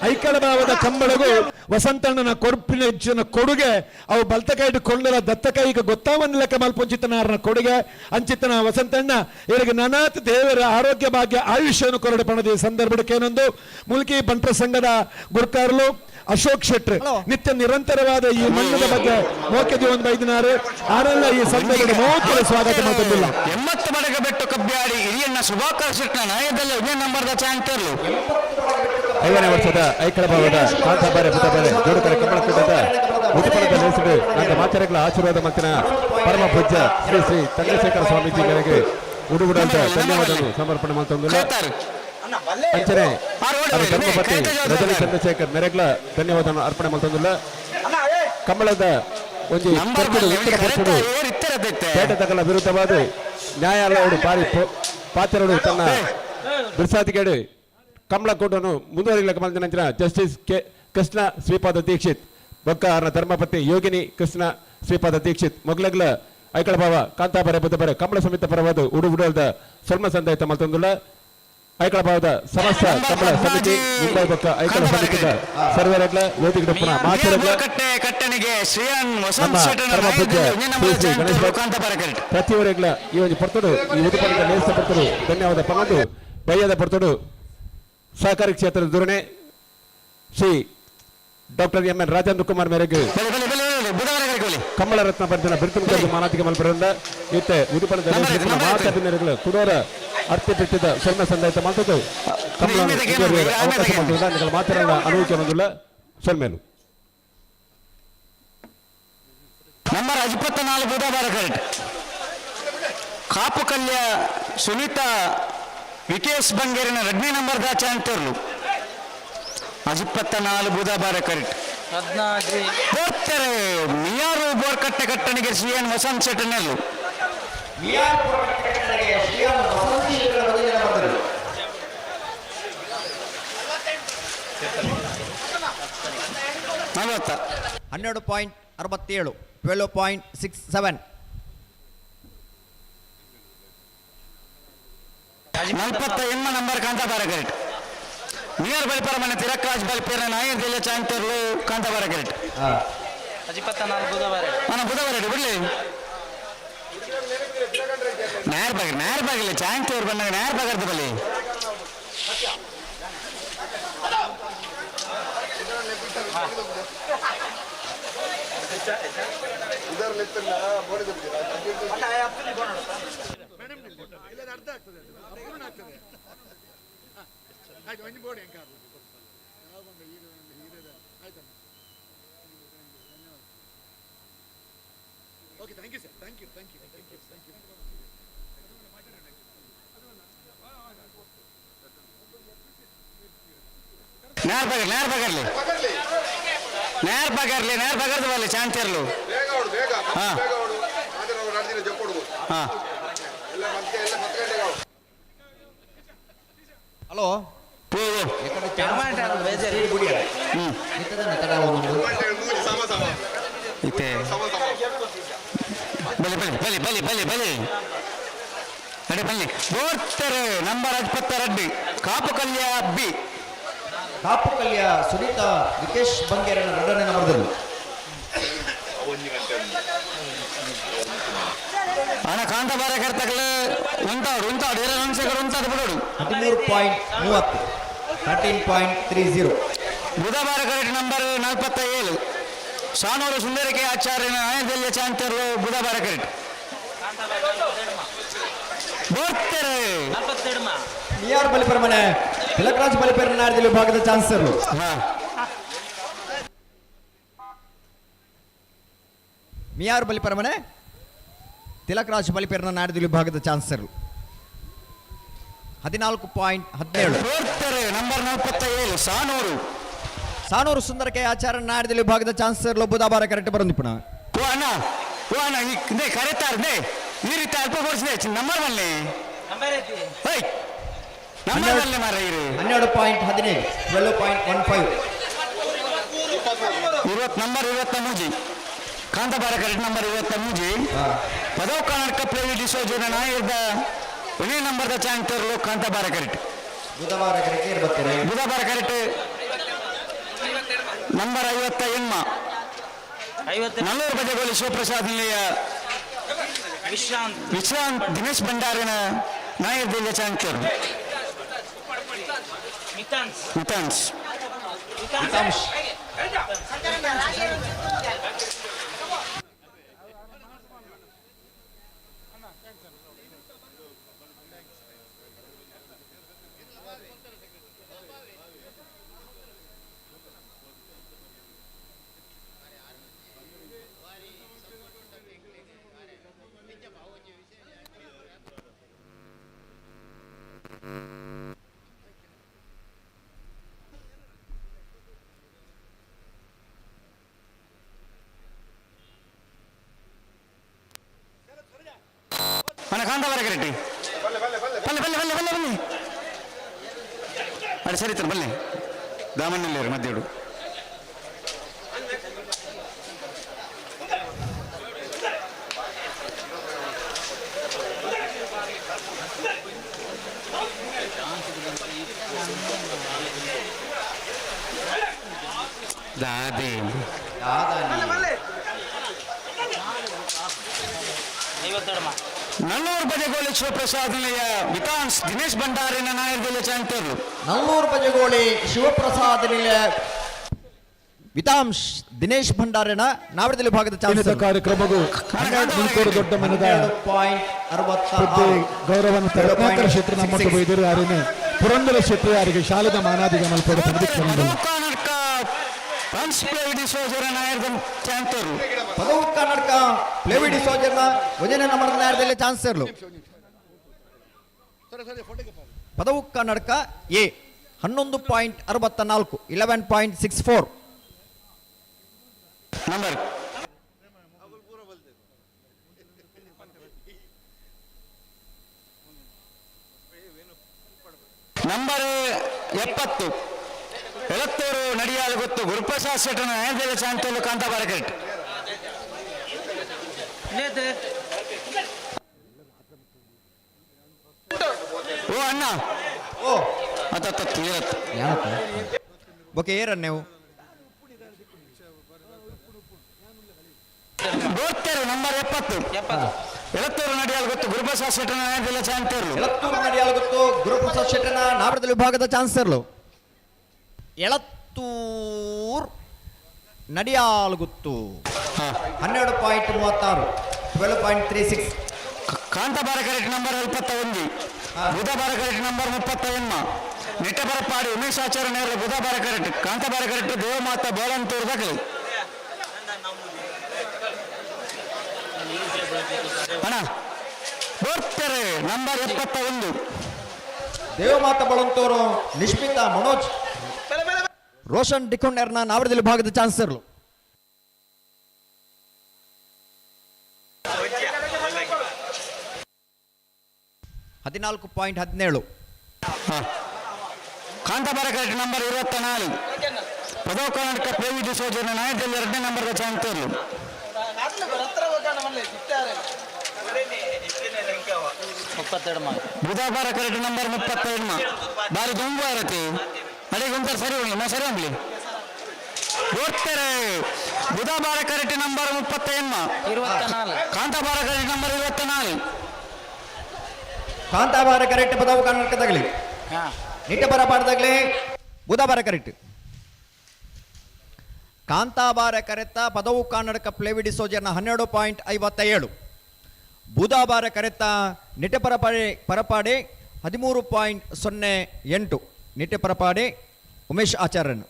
ಐಕಳಭಾವದ ಕಂಬಳಗು ವಸಂತಣ್ಣನ ಕೊರ್ಪಿನ ಕೊಡುಗೆ ಅವು ಬಲ್ತಕೈಡು ಕೊಂಡಲ ದತ್ತಕೈಗೆ ಗೊತ್ತಾವನ್ ಲೆಕ್ಕ ಮಲ್ಪುಂಚಿತನಾರನ ಕೊಡುಗೆ ಅಂಚಿತನ ವಸಂತಣ್ಣ ಇವರಿಗೆ ನನಾತ್ ದೇವರ ಆರೋಗ್ಯ ಭಾಗ್ಯ ಆಯುಷ್ಯವನ್ನು ಕೊರಡು ಪಣದ ಈ ಸಂದರ್ಭಕ್ಕೇನೊಂದು ಮುಲ್ಕಿ ಬಂಟ್ರ ಸಂಘದ ಗುರ್ಕಾರ್ಲು ಅಶೋಕ್ ಶೆಟ್ರ್ ನಿತ್ಯ ನಿರಂತರವಾದ ಈ ಮಣ್ಣದ ಬಗ್ಗೆ ಮೋಕೆ ಒಂದು ಬೈದಿನಾರು ಆರೆಲ್ಲ ಈ ಸಂದರ್ಭದ ಮೋಕೆಯ ಸ್ವಾಗತ ಮಾಡ್ತಿಲ್ಲ. 80 ಬಡಗ ಬೆಟ್ಟು ಕಬ್ಬ್ಯಾಡಿ ಹಿರಿಯಣ್ಣ ಸುಭಾಕರ್ ಶೆಟ್ನ ನಾಯದಲ್ಲಿ 1 ನಂಬರ್ದ ಚಾಂಗ್ ತೇರ್ಲು. 50ನೇ ವರ್ಷದ ಐಕಳ ಭಾವದ ಕಾಂತಾಬಾರೆ ಬುಧಬಾರೆ ಜೋಡುಕರ ಕಮಲಕೂಟದ ಉದಿಪನದ ಲೇಸಿಡು ನನ್ನ ಮಾಚರಗಳ ಆಶೀರ್ವಾದ ಮಂತಿನ ಪರಮ ಪೂಜ್ಯ ಶ್ರೀ ಶ್ರೀ ಚಂದ್ರಶೇಖರ ಸ್ವಾಮೀಜಿ ಮೇರೆಗೆ ಉಡುಗುಡಂತ ಧನ್ಯವಾದಗಳು ಸಮರ್ಪಣೆ ಮಾಡ್ತೊಂದಿಲ್ಲ. ಅಂಚನೆ ಧರ್ಮಪತಿ ರಜನಿ ಚಂದ್ರಶೇಖರ್ ಮೆರೆಗ್ಲ ಧನ್ಯವಾದ ಅರ್ಪಣೆ ಮಾಡ್ತೊಂದಿಲ್ಲ. ಕಮಲದ ಒಂಜಿ ಉತ್ತರ ಪಕ್ಷಡು ಪೇಟೆತಕಲ ವಿರುದ್ಧವಾದ ನ್ಯಾಯಾಲಯಡು ಬಾರಿ ಪಾತ್ರರು ತನ್ನ ಬಿರ್ಸಾತಿಗೇಡು ಕಮಲಕೂಟನು ಮುಂದುವರಿಲಕ್ಕ ಮಲ್ದಿನಂಚಿನ ಜಸ್ಟಿಸ್ ಕೆ ಕೃಷ್ಣ ಶ್ರೀಪಾದ ದೀಕ್ಷಿತ್ ಬೊಕ್ಕ ಅವರ ಧರ್ಮಪತ್ನಿ ಯೋಗಿನಿ ಕೃಷ್ಣ ಶ್ರೀಪಾದ ದೀಕ್ಷಿತ್ ಮೊಗ್ಲಗ್ಲ ಐಕಳ ಭಾವ ಕಾಂತಾಬರೆ ಬುದ್ಧಬರೆ ಕಮಲ ಸಮಿತ ಪರವಾದ ಉಡು ಉಡಲ್ದ ಸೊಲ್ಮ ಸಂದಾಯಿತ ಮಲ್ತೊಂದುಲ್ಲ. ಐಕಳ ಭಾವದ ಸಮಸ್ತ ಕಮಲ ಸಮಿತಿ ಮುಂಬೈ ಬೊಕ್ಕ ಐಕಳ ಸಮಿತಿದ ಸರ್ವರಗ್ಲ ವೇದಿಕೆ ಪುನಃ ಮಾಚರಗ್ಲ ನಮ್ಮ ಪರಮ ಪೂಜ್ಯ ಶ್ರೀ ಶ್ರೀ ಗಣೇಶ ಪ್ರತಿಯವರೆಗ್ಲ ಈ ಒಂದು ಪರ್ತಡು ಈ ಉಡುಪನದ ನೇಸ ಪರ್ತಡು ಧನ್ಯವಾದ ಪನ್ನೊಂದು ಬಯ್ಯದ ಪರ್ತಡು ಸಹಕಾರಿ ಕ್ಷೇತ್ರದ ಧೋರಣೆ Shri doctor M N Rajendra Kumar ಮೇರೆಗೆ ಕಮಲ ರತ್ನ ಪಂಚನ ಬಿರುತು ಮಾನಾತಿಗೆ ಮಲ್ಪರಿಂದ ಇತ್ತೆ ಉಡುಪನದ ಮಾತಾಡಿನರುಗಳು ಕುಡೋರ ಅರ್ತಿ ಬಿಟ್ಟಿದ್ದ ಸ್ವರ್ಣ ಸಂದಾಯಿತ ಮಾಡ್ತದ್ದು ಕಮಲ ಅವಕಾಶ ಮಾಡ್ತದ ನೀವು ಮಾತಾಡಲ್ಲ ಅನುಭವಿಕೆ ಬಂದಿಲ್ಲ ಸೊಲ್ಮೇಲು. ನಂಬರ್ 24 ಬುಧವಾರ ಕರೆಕ್ಟ್ ಕಾಪು ಕಲ್ಯ ಸುನೀತಾ ವಿಕೇಶ್ ಬಂಗೇರಿನ ರಡ್ನೇ ನಂಬರ್ ದಾಚ ಅಂತರ್ಲು 24 ಬುಧವಾರ ಕರೆಕ್ಟ್ ಬೋರ್ತಾರೆ ಮಿಯಾರು ಬೋರ್ಕಟ್ಟೆ ಕಟ್ಟಣಿಗೆ ಶ್ರೀ ಎನ್ ವಸಂತ್ ಶೆಟ್ಟನಲ್ಲು 12.67 12.67. 48 ನಂಬರ್ ಕಾಂತಾಬಾರ ಕರೆಕ್ಟ್ ನಿಯರ್ ಬಲಿಪರ ಮನೆ ತಿರಕ್ರಾಜ್ ಬಲಿಪೇರ ನಾಯರ್ ಜಿಲ್ಲೆ ಚಾಂತರ್ಲು ಕಾಂತಾಬಾರ ಕರೆಕ್ಟ್ ನಾನು ಬುಧವಾರ ಬಿಡ್ಲಿ ನೇರ್ ಬಾಗಿಲು ನೇರ್ ಬಾಗಿಲ್ಲ ಚಾಂತೂರು ಬಂದಾಗ ನೇರ್ ಬಾಗರ್ದು ಬಲಿ ನೇರ್ ಬಾಗರ್ಲಿ ನೇರ್ ಬಾಗರ್ಲಿ ನೇರ್ ಬಾಗರ್ಲಿ ನೇರ್ ಬಾಗರ್ದು ಬಲ್ಲಿ ಚಾಂತಿರ್ಲು. ಹಾ ಹಾ ಹಲೋ ಇತ್ತೆ ಬಲಿ ಬಲಿ ಬಲಿ ಬಲಿ ಬಲಿ ಬಲಿ ಅಡೆ ಬನ್ನಿ ಬೋರ್ತಾರೆ ನಂಬರ್ 22 ಕಾಪು ಕಲ್ಯ ಬಿ ಕಾಪು ಕಲ್ಯ ಸುನೀತಾ ವಿಕೇಶ್ ಬಂಗೇರನ ಎರಡನೇ ನಂಬರ್ದಲ್ಲಿ. ಅಣ್ಣ ಕಾಂತಾಬಾರ ಕರ್ತಕಲ ಉಂಟಾಡು ಉಂಟಾಡು ಎರಡು ನಿಮಿಷಗಳು ಉಂಟಾಡು ಬಿಡೋಡು. 13.30 13.30. ಬುಧವಾರ ಕರೆಕ್ಟ್ ನಂಬರ್ 47 ಸಾನೂರು ಸುಂದರಕೆ ಆಚಾರ್ಯನ ಆಯದಲ್ಯ ಚಾಂತರ್ಲು ಬುಧವಾರ ಕರೆಕ್ಟ್ ಬೋರ್ತಾರೆ ನಿಯಾರ್ ಬಲಿಪರ ಮನೆ ತಿಲಕರಾಜ್ ಬಲಿಪೇರ ನಾಡದಲ್ಲಿ ವಿಭಾಗದ ಚಾನ್ಸರ್. ಮಿಯಾರ್ ಬಲಿಪರ ಮನೆ ತಿಲಕರಾಜ್ ಬಲಿಪೇರನ ನಾಡದಲ್ಲಿ ವಿಭಾಗದ ಚಾನ್ಸರ್. 14.17 ಬೋರ್ತಾರೆ ನಂಬರ್ 47 ಸಾನೂರು ಸಾನೂರು ಸುಂದರಕೆ ಆಚಾರ್ಯ ನಾಡದಲ್ಲಿ ವಿಭಾಗದ ಚಾನ್ಸರ್ ಬುಧವಾರ ಕರೆಕ್ಟ್ ಬರಂದಿಪ್ಪಣ. ಓ ಅಣ್ಣ ಓ ಅಣ್ಣ ಈ ಕರೆತಾರ್ದೆ ಈ ರೀತಿ ಅಲ್ಪ ಕೊಡಿಸಿದೆ ನಂಬರ್ ಬನ್ನಿ ನಂಬರ್ ಬನ್ನಿ ಮಾರ ಇರು 12.15 12.15. 20 ನಂಬರ್ 23 ಕಾಂತಾಬಾರ ಕರೆಕ್ಟ್ ನಂಬರ್ 23 ಪದವು ಕರ್ನಾಟಕ ಪ್ಲೇವಿ ಡಿಸೋಜನ ನಾಯರ್ದ ಒಂದೇ ನಂಬರ್ದ ಚಾಂತರ್ಲು ಕಾಂತಾಬಾರ ಕರೆಕ್ಟ್ ಬುಧವಾರ ಕರೆಕ್ಟ್ ಇರ್ಬತ್ತಾರೆ. ಬುಧವಾರ ಕರೆಕ್ಟ್ ನಂಬರ್ 58 ನಲ್ಲೂರು ಬಜಗೋಲಿ ಶಿವಪ್ರಸಾದ್ ನಿಲಯ ವಿಶ್ರಾಂತ್ ದಿನೇಶ್ ಭಂಡಾರಿನ ನಾಯರ್ ದಿಲ್ಯ ಚಾಂತರ್ ಮಿತಾನ್ಸ್ ಅಣ್ಣ ಕಾಂತಾಬಾರ ಕರೆಕ್ಟ್ ಬಲ್ಲೆ ಬಲ್ಲೆ ಬಲ್ಲೆ ಬಲ್ಲೆ ಬಲ್ಲೆ ಅಡೆ ಸರಿ ತರ ಬಲ್ಲೆ ದಾಮಣ್ಣಲ್ಲಿ ಮಧ್ಯಡು ದಾದೆ ನಲ್ಲೂರು ಬಜಗೋಳಿ ಶಿವಪ್ರಸಾದ್ ನಿಲಯ ವಿಕಾಸ್ ದಿನೇಶ್ ಭಂಡಾರಿನ ನಾಯರ್ದಲ್ಲ ಚಾಂತರ್ಲು. ನಲ್ಲೂರು ಬಜಗೋಳಿ ಶಿವಪ್ರಸಾದ್ ನಿಲಯ ವಿತಾಂಶ್ ದಿನೇಶ್ ಭಂಡಾರಿನ ನಾವಡದಲ್ಲಿ ಭಾಗದ ಚಾನ್ಸ್ ಕಾರ್ಯಕ್ರಮಗೂ ಮುಲ್ಕೂರು ದೊಡ್ಡ ಮನದ ಗೌರವನ ರತ್ನಾಕರ ಶೆಟ್ಟಿ ನಮ್ಮ ಬೈದರು ಯಾರೇನೆ ಪುರಂದರ ಶೆಟ್ಟಿ ಯಾರಿಗೆ ಶಾಲೆದ ಮಾನಾದಿಗ ಮಲ್ಪಡ ಪದವು ಕರ್ನಾಟಕ ಪ್ಲೇವಿಡಿ ಸೋಜರ್ನ ವಜನ ನಂಬರ್ ನಾಯರ್ದಲ್ಲಿ ಚಾನ್ಸ್ ಇರಲು. ಪದವು ಕರ್ನಾಟಕ ಎ 11.64 11.64 number number 70 Elathur Nadiyal ಗೊತ್ತು ಗುರುಪ್ರಸಾದ್ ಶೆಟ್ಟನ ನಾಯರ್ದಲ್ಲ ಚಾಂತರ್ಲು ಕಾಂತಾಬಾರ ಕರೆಕ್ಟ್. ಓ ಅಣ್ಣ ಓ ಅತ್ತ ತೀರತ್ತು ಓಕೆ ಏರನ್ ನೀವು ಗೋತ್ತೇರು ನಂಬರ್ 70 ಎಳತ್ತೂರು ನಡಿಯಾಲ್ ಗೊತ್ತು ಗುರುಪ್ರಸಾದ್ ಶೆಟ್ಟನ ನಾಯರ್ದಲ್ಲ ಚಾಂತರ್ಲು. ಎಳತ್ತೂರು ನಡಿಯಾಲ್ ಗೊತ್ತು ಗುರುಪ್ರಸಾದ್ ಶೆಟ್ಟನ ನಾವಡದಲ್ಲಿ ವಿಭಾಗದ ಚಾನ್ಸರ್ಲು. ಎಳತ್ತೂರ್ ನಡಿಯಾಲ್ಗುತ್ತು 12.36 12.36. ಕಾಂತಾಬಾರ ಕರೆಕ್ಟ್ ನಂಬರ್ 71 ಬುಧಬಾರ ಕರೆಕ್ಟ್ ನಂಬರ್ 31 ನಿಟ್ಟಬರಪಾಡಿ ಉಮೇಶ್ ಆಚಾರ್ಯ ನೇರ ಬುಧಬಾರ ಕರೆಕ್ಟ್ ಕಾಂತಾಬಾರ ಕರೆಕ್ಟ್ ದೇವಮಾತಾ ಬೋಳಂತೂರು ದಾಖಲೆ. ಅಣ್ಣ ಬರ್ತಾರೆ ನಂಬರ್ 71 ದೇವಮಾತಾ ಬಳಂತೂರು ನಿಶ್ಮಿತಾ ಮನೋಜ್ ರೋಷನ್ ಡಿಕೊಂಡರ್ನ ನಾವಡದಲ್ಲಿ ವಿಭಾಗದ ಚಾನ್ಸರ್ಲು. 14.17. ಕಾಂತಾಬಾರ ಕರೆಕ್ಟ್ ನಂಬರ್ 24 ಪದವು ಕರ್ನಾಟಕ ಪ್ರೇಮಿ ಡಿಸೋಜನ ನಾಯಕದಲ್ಲಿ 2ನೇ ನಂಬರ್ ಚಾಂತರ್ಲು. ಬುಧವಾರ ಕರೆಕ್ಟ್ ನಂಬರ್ 32 ಬಾರಿ ದುಂಬು ಇರತ್ತೆ ಅಡಿಗೆ ಒಂಥರ ಸರಿ ಹೋಗಿ ನಾ ಸರಿ ಹೋಗ್ಲಿ ಓದ್ತಾರೆ. ಬುಧವಾರ correct number 31 Kantabara correct number 24 Kantabara correct ಪದವು ಕರ್ನಾಟಕದಾಗಲಿ ನಿಟ್ಟಬರ ಪಾಠದಾಗಲಿ ಬುಧಬಾರ ಕರೆಕ್ಟ್ ಕಾಂತಾಬಾರ ಕರೆತ್ತ ಪದವು ಕರ್ನಾಟಕ ಪ್ಲೇವಿಡಿ ಸೋಜರ್ನ 12.57 ಬುಧಬಾರ ಕರೆತ್ತ ನಿಟ್ಟಪರಪಾಡೆ ಪರಪಾಡೆ 13.08 ನಿಟ್ಟೆಪರಪಾಡೆ ಉಮೇಶ್ ಆಚಾರ್ಯನ್.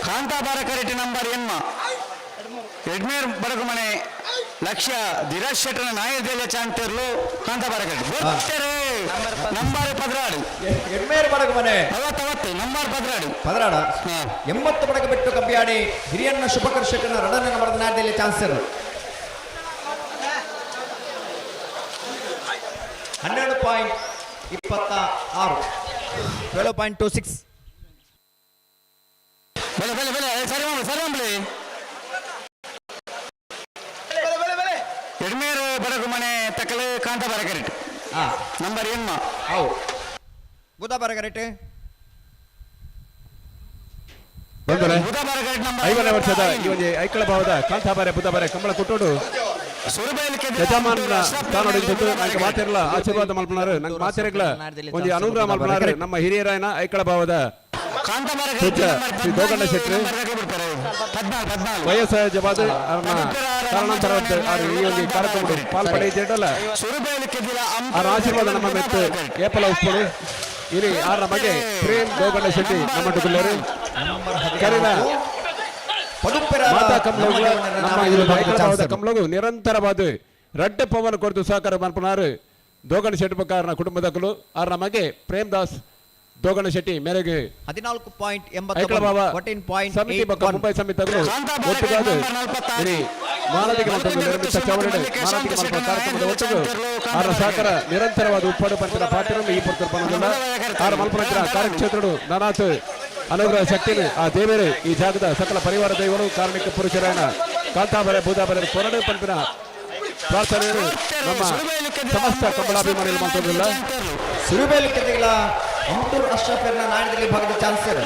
ಕಾಂತಾಬಾರ ಕರೆಕ್ಟ್ ನಂಬರ್ ಎಮ್ಮ ಎಡ್ಮೇರ್ ಬಡಗುಮನೆ ಲಕ್ಷ್ಯ ಧಿರಾಜ್ ಶೆಟ್ಟನ ನಾಯರ್ದೆಲ್ಲ ಚಾಂತಿರ್ಲು ಕಾಂತಾಬಾರ ಕರೆಕ್ಟ್ ಗೊತ್ತರೆ ನಂಬರ್ 16 ಎಡ್ಮೇರ್ ಬಡಗುಮನೆ 60 ನಂಬರ್ 16 16 80 ಬಡಗ ಬಿಟ್ಟು ಕಬ್ಬಿಯಾಡಿ ಹಿರಿಯಣ್ಣ ಶುಭಕರ್ ಶೆಟ್ಟನ 2ನೇ ನಂಬರ್ ನಾಯರ್ದಲ್ಲಿ ಚಾನ್ಸರ್ 12.26 12.26. ಬಲೆ ಬಲೆ ಬಲೆ ಸರಿ ಮಾಡು ಸರಿ ಮಾಡು ಎಡ್ಮೇರು ಬಡಗುಮನೆ ತಕಲೆ ಕಾಂತಾಬಾರ ಕರೆಕ್ಟ್ ನಂಬರ್ ಎಮ್ಮ ಹೌದು ಬುಧಬಾರ ಕರೆಕ್ಟ್ ಬಂದರೆ ಬುಧಬಾರ ಕರೆಕ್ಟ್ ನಂಬರ್ 50ನೇ ವರ್ಷದ ಈ ಒಂದು ಐಕಳ ಭಾವದ ಕಾಂತಾಬಾರೆ ಬುಧಬಾರೆ ಕಂಬಳ ಕೊಟ್ಟೋಡು ಯಜಮಾನರ ಸ್ಥಾನೊಡಿಂಚತ್ತು ನಂಗೆ ಮಾತಿರಲ್ಲ ಆಶೀರ್ವಾದ ಮಲ್ಪನಾರು ನಂಗೆ ಮಾತಿರಗ್ಲ ಒಂದು ಅನುಗ್ರಹ ಮಲ್ಪನಾರು ನಮ್ಮ ಹಿರಿಯರಾಯನ ಐಕಳ ಭಾವದ ಪೂಜ್ಯ ಶ್ರೀ ದೋಗಣ್ಣ ಶೆಟ್ಟಿ ವಯಸ್ಸಹಜವಾದ ಅವರ ಕಾರಣಾಂತರ ಈ ಒಂದು ಕಾರ್ಯಕ್ರಮ ಪಾಲ್ ಪಡೆಯಿದ್ದಿರಲ್ಲ ಅವರ ಆಶೀರ್ವಾದ ನಮ್ಮ ಮೆತ್ತು ಏಪಲ ಉಪ್ಪುಡು ಇಲ್ಲಿ ಆರ ಮಗೆ ಪ್ರೇಮ್ ದೋಗಣ್ಣ ಶೆಟ್ಟಿ ನಮ್ಮ ಗುಲ್ಲೇರು ಕರಿನ ಮಾತಾ ಕಮಲೋಗ್ಲ ನಮ್ಮ ಈ ಐಕಳ ಭಾವದ ಕಮಲೋಗು ನಿರಂತರವಾದ ರಡ್ಡೆ ಪವನ್ ಕೊರತು ಸಹಕಾರ ಮಲ್ಪನಾರು ದೋಗಣ್ಣ ಶೆಟ್ಟಿ ಬಕ್ಕಾರನ ಕುಟುಂಬದಕಲು ಆರ ಮಗೆ ಪ್ರೇಮ್ ದಾಸ್ ದೋಗಣ ಶೆಟ್ಟಿ ಮೇರೆಗೆ 14.80 ಐಕಳ ಬಾವ 14.81 ಸಮಿತಿ ಬೊಕ್ಕ ಮುಂಬೈ ಸಮಿತಿ ಒಟ್ಟುಗಾದ ಇಡೀ ಮಾನದಿಗೆ ಮತ್ತೊಂದು ನಿರ್ಮಿತ ಚೌರಡೆ ಮಾನದಿಗೆ ಮಲ್ಪ ಕಾರ್ಯಕ್ರಮದ ಒಟ್ಟಿಗೆ ಆರ ಸಹಕಾರ ನಿರಂತರವಾದ ಉಪ್ಪಾಡು ಪಂಚನ ಪಾತ್ರವನ್ನು ಈ ಪುರ್ತರು ಪನ್ನೊಂದಿಲ್ಲ ಆರ ಮಲ್ಪನಂತರ ಕಾರ್ಯಕ್ಷೇತ್ರಡು ನಾನಾತ್ ಅನುಗ್ರಹ ಶಕ್ತಿನ ಆ ದೇವರು ಈ ಜಾಗದ ಸಕಲ ಪರಿವಾರ ದೈವರು ಕಾರ್ಮಿಕ ಪುರುಷರಾಯಣ ಕಾಂತಾಬರೆ ಬೂದಾಬರೆ ಕೊರಡು ಪಂಪಿನ ಪ್ರಾರ್ಥನೆಯನ್ನು ನಮ್ಮ ಸಮಸ್ತ ಕಮಲಾಭಿಮಾನಿಗಳು ಮಾಡ್ತೋದಿಲ್ಲ. ಸುರುಬೇಲು ಕೆದೆಗಳ ಅಮ್ಟೂರ್ ಅಶ್ರಫ್ ನಾಡಿದಲ್ಲಿ ಭಾಗದ ಚಾನ್ಸರ್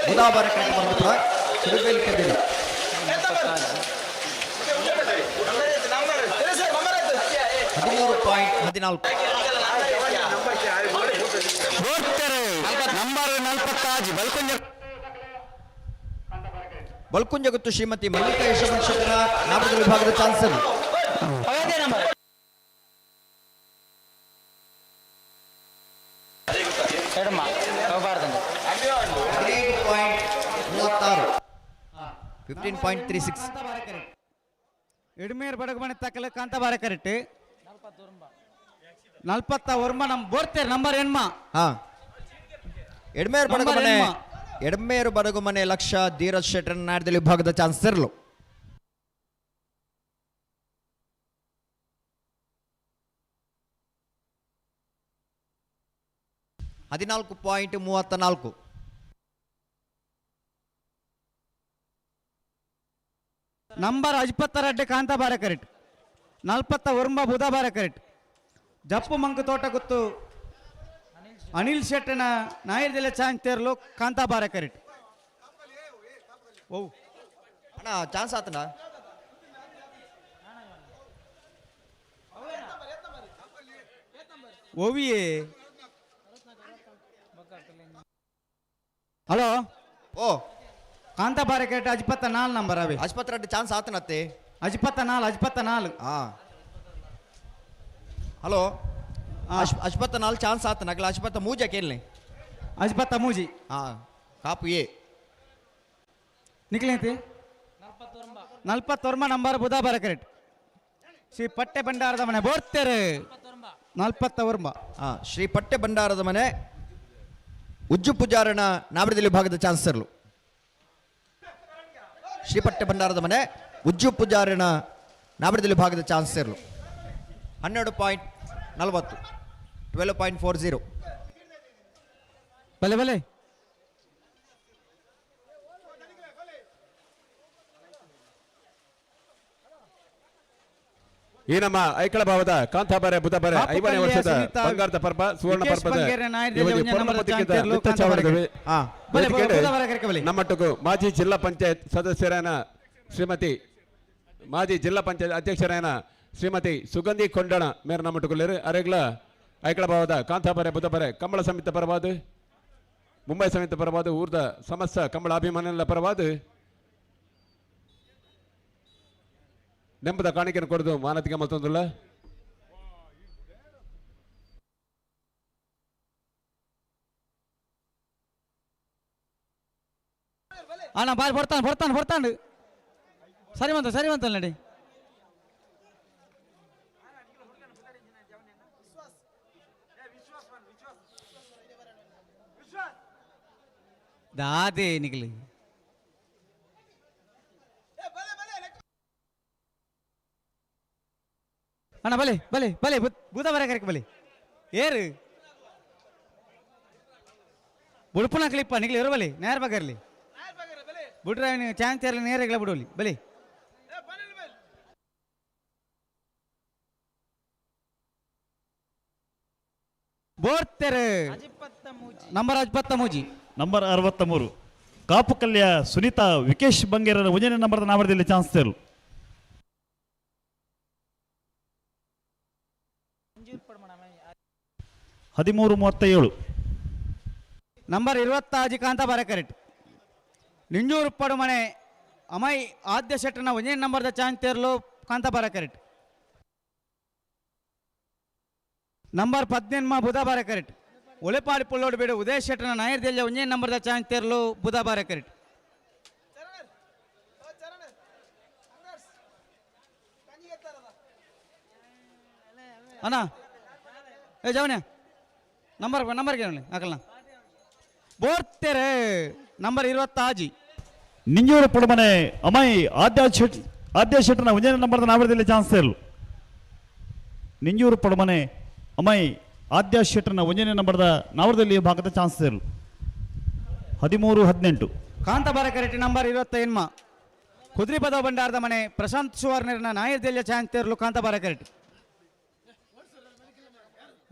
ಬುಧಾಬಾರ ಕರೆಕ್ಟ್ ಬಂದು ಸುರುಬೇಲು ಕೆದೆಲ 13.14 ನಂಬರ್ 46 ಬಲ್ಕುಂಜ ಬಲ್ಕುಂಜ ಗುತ್ತು ಶ್ರೀಮತಿ ಮಲ್ಲಿಕಾ ಯಶವಂತ ಶೆಟ್ಟರ ನಾಮದ ವಿಭಾಗದ ಚಾನ್ಸರ್ .36 15.36 ಎಡ್ಮೇರ್ ಬಡಗಮನೆ ತಕ್ಕಲ ಕಾಂತಾಬಾರ ಕರೆಕ್ಟ್ ನಲ್ಪತ್ತ ಒರ್ಮ ನಮ್ ಬೋರ್ತೇರ್ ನಂಬರ್ ಎನ್ಮ. ಹಾ, ಎಡ್ಮೇರು ಬಡಗುಮನೆ, ಎಡ್ಮೇರು ಬಡಗುಮನೆ ಲಕ್ಷ ಧೀರಜ್ ಶೆಟ್ಟರ್ ನಾಡದಲ್ಲಿ ವಿಭಾಗದ ಚಾನ್ಸರ್ಲು. 14.34. ನಂಬರ್ ಅಜ್ಪತ್ತರಡ್ಡೆ ಕಾಂತಾಬಾರ ಕರೆಕ್ಟ್ ನಲ್ಪತ್ತ ಒರ್ಮ ಬುಧಬಾರ ಕರೆಕ್ಟ್ ಜಪ್ಪು ಮಂಕು ತೋಟ ಗುತ್ತು ಅನಿಲ್ ಶೆಟ್ಟನ ನಾಯರ್ದೆಲ್ಲ ಚಾನ್ಸ್ ತೇರ್ಲು ಕಾಂತಾಬಾರ ಕರೆಕ್ಟ್. ಓ ಅಣ್ಣ ಚಾನ್ಸ್ ಆತನ ಓವಿಯೇ. ಹಲೋ ಓ ಕಾಂತಾಬಾರ ಕರೆಕ್ಟ್ ಅಜ್ಪತ್ತ ನಾಲ್ ನಂಬರ್ ಅವೇ. ಆಸ್ಪತ್ರೆ ಚಾನ್ಸ್ ಆತನತ್ತೆ. ಅಜ್ಪತ್ತ ನಾಲ್, ಅಜ್ಪತ್ತ ನಾಲ್. ಹಾ ಹಲೋ, ಅಶ್ಪತ್ತ ನಾಲ್ ಚಾನ್ಸ್ ಆತನ ಅಗಲ ಅಶ್ಪತ್ತ ಮೂಜ ಕೇಳಲಿ. ಅಜ್ಪತ್ತ ಮೂಜಿ. ಹಾ ಕಾಪು ಎ ನಿಕ್ಲೇಂತಿ ನಲ್ಪತ್ತೊರ್ಮ ನಂಬರ್ ಬುಧಾಬಾರ ಕರೆಕ್ಟ್ ಶ್ರೀ ಪಟ್ಟೆ ಭಂಡಾರದ ಮನೆ ಬೋರ್ತೇರೆ ನಲ್ಪತ್ತ ಒರ್ಮ. ಹಾ ಶ್ರೀ ಪಟ್ಟೆ ಭಂಡಾರದ ಮನೆ ಉಜ್ಜು ಪೂಜಾರನ ನಾಮರದಲ್ಲಿ ವಿಭಾಗದ ಚಾನ್ಸರ್ಲು. ಶ್ರೀ ಪಟ್ಟೆ ಭಂಡಾರದ ಮನೆ ಉಜ್ಜು ಪೂಜಾರನ ನಾಮರದಲ್ಲಿ ವಿಭಾಗದ ಚಾನ್ಸರ್ಲು. 12.40 12.40. ಬಲೆ ಬಲೆ ಈ ನಮ್ಮ ಐಕಳ ಭಾವದ ಕಾಂತಾಬಾರೆ ಬುಧಬಾರೆ 50ನೇ ವರ್ಷದ ಬಂಗಾರದ ಪರ್ವ ಸುವರ್ಣ ಪರ್ವದ ನಮ್ಮಟ್ಟಕ್ಕೂ ಮಾಜಿ ಜಿಲ್ಲಾ ಪಂಚಾಯತ್ ಸದಸ್ಯರಾನ ಶ್ರೀಮತಿ ಮಾಜಿ ಜಿಲ್ಲಾ ಪಂಚಾಯತ್ ಅಧ್ಯಕ್ಷರಾನ ಶ್ರೀಮತಿ ಸುಗಂಧಿ ಕೊಂಡಣ ಮೇರೆ ನಮ್ಮಟ್ಟುಕೊಳ್ಳರು ಅರೆಗ್ಲ ಐಕಳ ಭಾವದ ಕಾಂತಾಬಾರೆ ಬುಧಬಾರೆ ಕಂಬಳ ಸಮಿತ ಪರವಾದ ಮುಂಬೈ ಸಮಿತ ಪರವಾದ ಊರ್ದ ಸಮಸ್ತ ಕಂಬಳ ಅಭಿಮಾನಿಗಳ ಪರವಾದ ನೆಂಪದ ಕಾಣಿಕೆಯನ್ನು ಕೊಡದು ಮಾನತಿಗೆ ಮತ್ತೊಂದಿಲ್ಲ. ಅಣ್ಣ ಬಾರಿ ಬರ್ತಾನೆ ಬರ್ತಾನೆ ಬರ್ತಾನೆ ಸರಿ ಬಂತ ಸರಿ ಬಂತಲ್ಲ ನಡಿ. ದಾದೆ ನಿಗಲಿ ಅಣ್ಣ ಬಲೆ ಬಲೆ ಬಲೆ ಬೂತ ಬರ ಕರೆಕ್ ಬಲೆ ಏರು ಬುಡುಪುನ ಕ್ಲಿಪ್ಪ ನಿಗ್ಲಿ ಇರು ಬಲಿ ನೇರ ಬಗರ್ಲಿ ಬಿಟ್ರೆ ಚಾನ್ಸ್ ಇರಲಿ ನೇರ ಬಿಡೋಲಿ ಬಲಿ. ಬೋರ್ತೆರೆ ನಂಬರ್ ಅಜ್ಪತ್ತ ಮೂಜಿ. ನಂಬರ್ 63 ಕಾಪು ಕಲ್ಯ ಸುನೀತಾ ವಿಕೇಶ್ ಬಂಗೇರರ ಒಂದನೇ ನಂಬರ್ದ ನಾಮದಲ್ಲಿ ಚಾನ್ಸ್ ತೇರು. 13.37. ನಂಬರ್ 26 ಕಾಂತ ಬಾರ ಕರೆಕ್ಟ್ ನಿಂಜೂರು ಪಡುಮನೆ ಅಮೈ ಆದ್ಯ ಶೆಟ್ಟನ ಒಂದೇ ನಂಬರ್ದ ಚಾನ್ಸ್ ತೇರ್ಲು ಕಾಂತ ಬಾರ ಕರೆಕ್ಟ್. ನಂಬರ್ 18 ಬುಧ ಬಾರ ಕರೆಕ್ಟ್ ಒಳೆಪಾಡಿ ಪುಳ್ಳೋಡು ಬೇಡ ಉದಯ ಶೆಟ್ಟನ ನಾಯರ್ದೆಲ್ಲ ಒಂದೇ ನಂಬರ್ದ ಚಾನ್ಸ್ ತೇರ್ಲು ಬುಧ ಬಾರ ಕರೆಕ್ಟ್. ಅಣ್ಣ ಏ ಜವನ ನಂಬರ್ ನಂಬರ್ ಕೇಳಿ ಹಾಕಲ್ಲ. ಬೋರ್ತೆರೆ ನಂಬರ್ 26. ನಿಂಜೂರು ಪುಡಮನೆ ಅಮೈ ಆದ್ಯ ಶೆಟ್ ಆದ್ಯ ಶೆಟ್ಟನ ಒಂಜನೇ ನಂಬರ್ದ ನಾವರದಲ್ಲಿ ಚಾನ್ಸ್ ಇರಲು. ನಿಂಜೂರು ಪಡಮನೆ ಅಮೈ ಆದ್ಯ ಶೆಟ್ಟನ ಒಂಜನೇ ನಂಬರ್ದ ನಾವರದಲ್ಲಿ ಭಾಗದ ಚಾನ್ಸ್ ಇರಲು. 13-18. ಕಾಂತಾಬಾರ ಕರೆಕ್ಟ್ ನಂಬರ್ 25. ಕುದ್ರಿಪದ ಭಂಡಾರದ ಮನೆ ಪ್ರಶಾಂತ್ ಸುವರ್ಣರ್ನ ನಾಯರ್ದೆಲ್ಲ ಚಾನ್ಸ್ ತೇರ್ಲು ಕಾಂತಾಬಾರ ಕರೆಕ್ಟ್.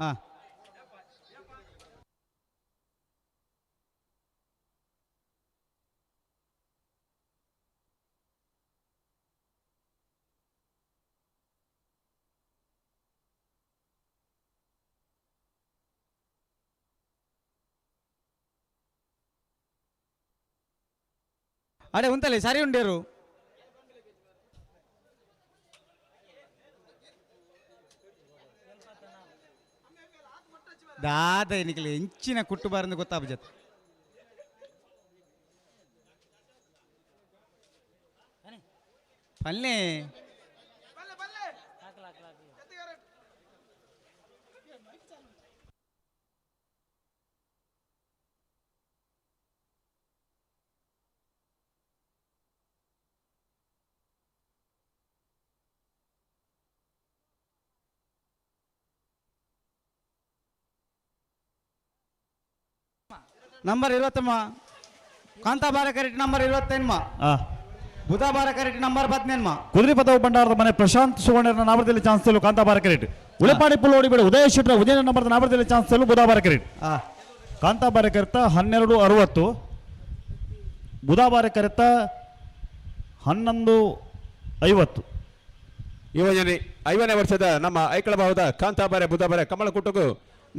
ಹಾಂ ಅಡೆ ಉಂತಲೆ ಸರಿ ಉಂಡೇರು. ದಾದ ಎನಿಕಲೆ ಎಂಚಿನ ಕುಟ್ಟು ಬಾರಂದು ಗೊತ್ತಾಪಜತ್. ಪಲ್ಲೆ number 20 Kantabare correct number 25. Budabare ಕರೆಕ್ಟ್ ನಂಬರ್ 18. ಕುದುರೆಪದವು ಭಂಡಾರದ ಮನೆ ಪ್ರಶಾಂತ್ ಸುವರ್ಣರ ನಾವರದಲ್ಲಿ ಚಾನ್ಸ್ ತೇಲು ಕಾಂತಾಬಾರ ಕರೆಕ್ಟ್. ಉಳೆಪಾಡಿ ಪುಲ್ಲೋಡಿ ಬೇಡ ಉದಯ ಶೆಟ್ಟರ ಉದಯ ನಂಬರ್ದ ನಾವರದಲ್ಲಿ ಚಾನ್ಸ್ ತೇಲು ಬುಧಬಾರ ಕರೆಕ್ಟ್. ಕಾಂತಾಬಾರ ಕರೆತ 12-60, ಬುಧಬಾರ ಕರೆತ 11-50. ಯುವಜನೆ 50ನೇ ವರ್ಷದ ನಮ್ಮ ಐಕಳಭಾವದ ಕಾಂತಾಬಾರೆ ಬುಧಬಾರೆ ಕಮಲಕುಟುಗು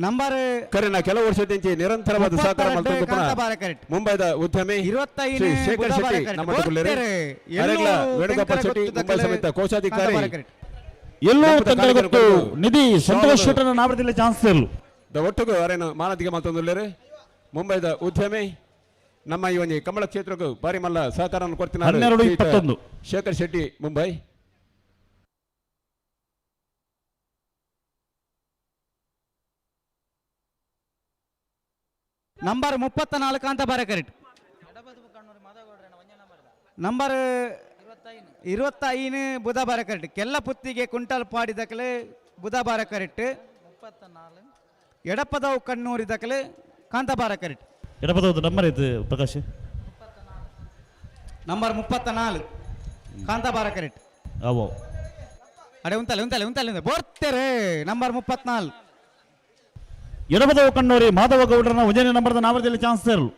ನಂಬರ್ ಕರೆನ ಕೆಲವು ವರ್ಷದಿಂದ ನಿರಂತರವಾದ ಸಹಕಾರ ಮುಂಬೈದ ಉದ್ಯಮಿ ಶ್ರೀ ಶೇಖರ್ ಶೆಟ್ಟಿ ನಮ್ಮ ವೇಣುಗೋಪಾಲ್ ಶೆಟ್ಟಿ ಮುಂಬೈ ಸಮೇತ ಕೋಶಾಧಿಕಾರಿ ಎಲ್ಲೂ ತೊಂದರೆ ನಿಧಿ ಸಂತೋಷ್ ಶೆಟ್ಟರ ನಾವರದಲ್ಲಿ ಚಾನ್ಸ್ ಇರಲು ಒಟ್ಟಿಗೂ ಅರೇನು ಮಾನದಿಗೆ ಮಾತೊಂದುಲ್ಲೇರು ಮುಂಬೈದ ಉದ್ಯಮಿ ನಮ್ಮ ಈ ಒಂದು ಕಮಲ ಕ್ಷೇತ್ರಕ್ಕೂ ಬಾರಿ ಮಲ್ಲ ಸಹಕಾರವನ್ನು ಕೊಡ್ತೀನಿ 12-21. Shekhar Shetty Mumbai. Number 34 Kantabare correct. Number 25 Budabare ಕರೆಕ್ಟ್. ಕೆಲ್ಲ ಪುತ್ತಿಗೆ ಕುಂಟಲ್ ಪಾಡಿದಕಲೆ ಬುಧಬಾರ ಕರೆಕ್ಟ್. ಎಡಪದವು ಕಣ್ಣೂರಿದಕಲೆ ಕಾಂತಾಬಾರ ಕರೆಕ್ಟ್. ಎಡಪದವು ನಂಬರ್ ಇದು ಪ್ರಕಾಶ್. ನಂಬರ್ 34 ಕಾಂತಾಬಾರ ಕರೆಕ್ಟ್. ಅವೋ ಅಡೆ ಉಂತಲೆ ಉಂತಲೆ ಉಂತಲೆ ಬೋರ್ತೆರೆ ನಂಬರ್ 34. ಎಡಪದವು ಕಣ್ಣೂರಿ ಮಾಧವ ಗೌಡರನ ಒಂಜನೇ ನಂಬರ್ದ ನಾವರದಲ್ಲಿ ಚಾನ್ಸ್ ಇರಲು.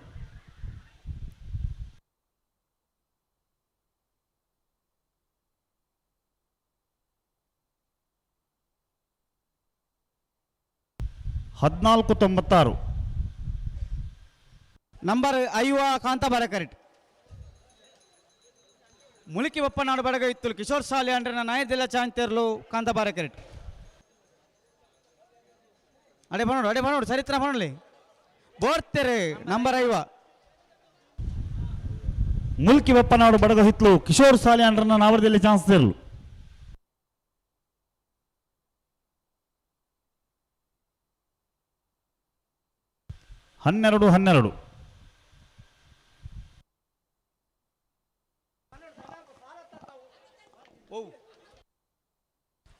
14-96. ನಂಬರ್ 5 ಕಾಂತಾಬಾರ ಕರೆಕ್ಟ್. ಮುಳುಕಿ ಬಪ್ಪನಾಡು ಬಡಗ ಇತ್ತು ಕಿಶೋರ್ ಸಾಲಿ ಅಂದ್ರೆ ನಾಯದೆಲ್ಲ ಚಾಂತೇರ್ಲು ಕಾಂತಾಬಾರ ಕರೆಕ್ಟ್. ಅಡೆ ಬನ್ನೋಡು ಅಡೆ ಬನ್ನೋಡು ಚರಿತ್ರ ಬನ್ನೋಡ್ಲಿ ಬೋರ್ತೆರೆ ನಂಬರ್ 5. ಮುಲ್ಕಿ ಬಪ್ಪನಾಡು ಬಡಗ ಹಿತ್ಲು ಕಿಶೋರ್ ಸಾಲಿ ಅಂಡ್ರನ್ನ ನಾವರದಲ್ಲಿ ಚಾನ್ಸ್ ಇರಲು. 12-12.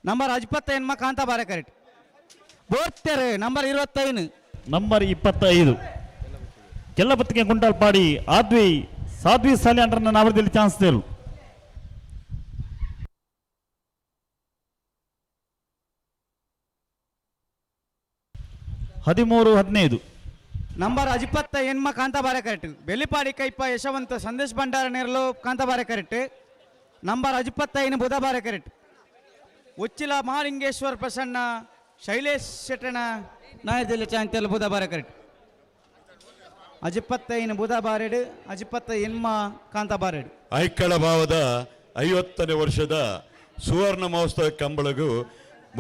ನಂಬರ್ 25 ಕಾಂತಾಬಾರ ಕರೆಕ್ಟ್. ಬೋರ್ತೆರೆ ನಂಬರ್ 25. ನಂಬರ್ 25 ಕೆಲ್ಲಪತ್ತಿಗೆ ಕುಂಟಾಲ್ಪಾಡಿ ಆದ್ವಿ ಸಾಧ್ವಿ ಸಾಲಿ ಅಂಡ್ರನ್ನ ನಾವರದಲ್ಲಿ ಚಾನ್ಸ್ ತೇಲು. 13-15. ನಂಬರ್ 25 ಕಾಂತಾಬಾರ ಕರೆಕ್ಟ್. ಬೆಳ್ಳಿಪಾಡಿ ಕೈಪ ಯಶವಂತ ಸಂದೇಶ್ ಭಂಡಾರ ನೇರಲು ಕಾಂತಾಬಾರ ಕರೆಕ್ಟ್. ನಂಬರ್ 25 ಬುಧಬಾರ ಕರೆಕ್ಟ್. ಉಚ್ಚಿಲ ಮಹಾಲಿಂಗೇಶ್ವರ ಪ್ರಸನ್ನ ಶೈಲೇಶ್ ಶೆಟ್ಟಣ ನಾಯದಲ್ಲಿ ಚಾಂತೆಲ್ ಬುಧಬಾರ ಕರೆಕ್ಟ್. 25 ಬುಧಬಾರೆಡು 25 ಕಾಂತಾಬಾರೆಡು. ಐಕ್ಕಳ ಭಾವದ 50ನೇ ವರ್ಷದ ಸುವರ್ಣ ಮಹೋತ್ಸವ ಕಂಬಳಗು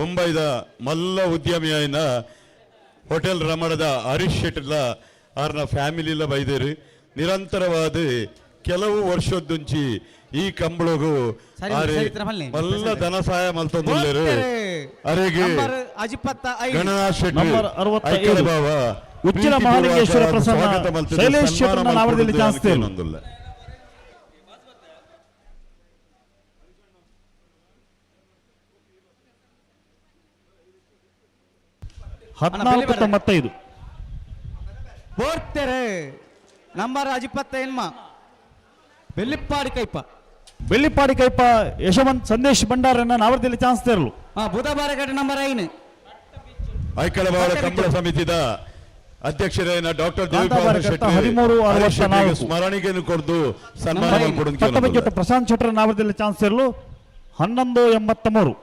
ಮುಂಬೈದ ಮಲ್ಲ ಉದ್ಯಮಿಯಾಯಿನ ಹೋಟೆಲ್ ರಮಣದ ಹರೀಶ್ ಶೆಟ್ಟಿಲ ಆರ್ನ ಫ್ಯಾಮಿಲಿಲ ಬೈದೇರು ನಿರಂತರವಾದ ಕೆಲವು ವರ್ಷದ್ದುಂಚಿ ಈ ಕಂಬಳಗು ಮಲ್ಲ ಧನ ಸಹಾಯ ಮಲ್ತೊಂದುಲ್ಲೇರು. ಅರೆಗೆ ಗಣನಾಥ್ ಶೆಟ್ಟಿ ಐಕ್ಕಳ ಭಾವ ಉಚ್ಚಿಲ ಮಹಾಲಿಂಗೇಶ್ವರ ಪ್ರಸನ್ನ ಶೈಲೇಶ್ ಶೆಟ್ಟರ್ನ ನಾವರದಲ್ಲಿ ಚಾನ್ಸ್ ತೇರು. 14:95. ಬೋರ್ತೆರೆ ನಂಬರ್ ಅಜಿಪತ್ತ ಎನ್ಮ ಬೆಳ್ಳಿಪ್ಪಾಡಿ ಕೈಪ. ಬೆಳ್ಳಿಪ್ಪಾಡಿ ಕೈಪ ಯಶವಂತ್ ಸಂದೇಶ್ ಭಂಡಾರನ್ನ ನಾವರದಲ್ಲಿ ಚಾನ್ಸ್ ತೇರಲು. ಬುಧಬಾರ ಕಟ್ಟೆ ನಂಬರ್ 5. ಐಕಳಬಾಳ ಕಂಬಳ ಸಮಿತಿದ ಅಧ್ಯಕ್ಷರಾದ ಡಾಕ್ಟರ್ ಕಾಂತಾಬಾರ ದೇವಿಪಾದ ಕರ್ತ ಶೆಟ್ಟಿ 13:64. ಹರೀಶ್ ಶೆಟ್ಟಿಗೆ ಸ್ಮರಣಿಕೆಯನ್ನು ಕೊಡ್ದು ಸನ್ಮಾನ ಪಟ್ಟಬೆಚ್ಚೊಟ್ಟು ಪ್ರಶಾಂತ್ ಶೆಟ್ಟರ್ ನಾವರದಲ್ಲಿ ಚಾನ್ಸ್ ತೇರಲು 11:83.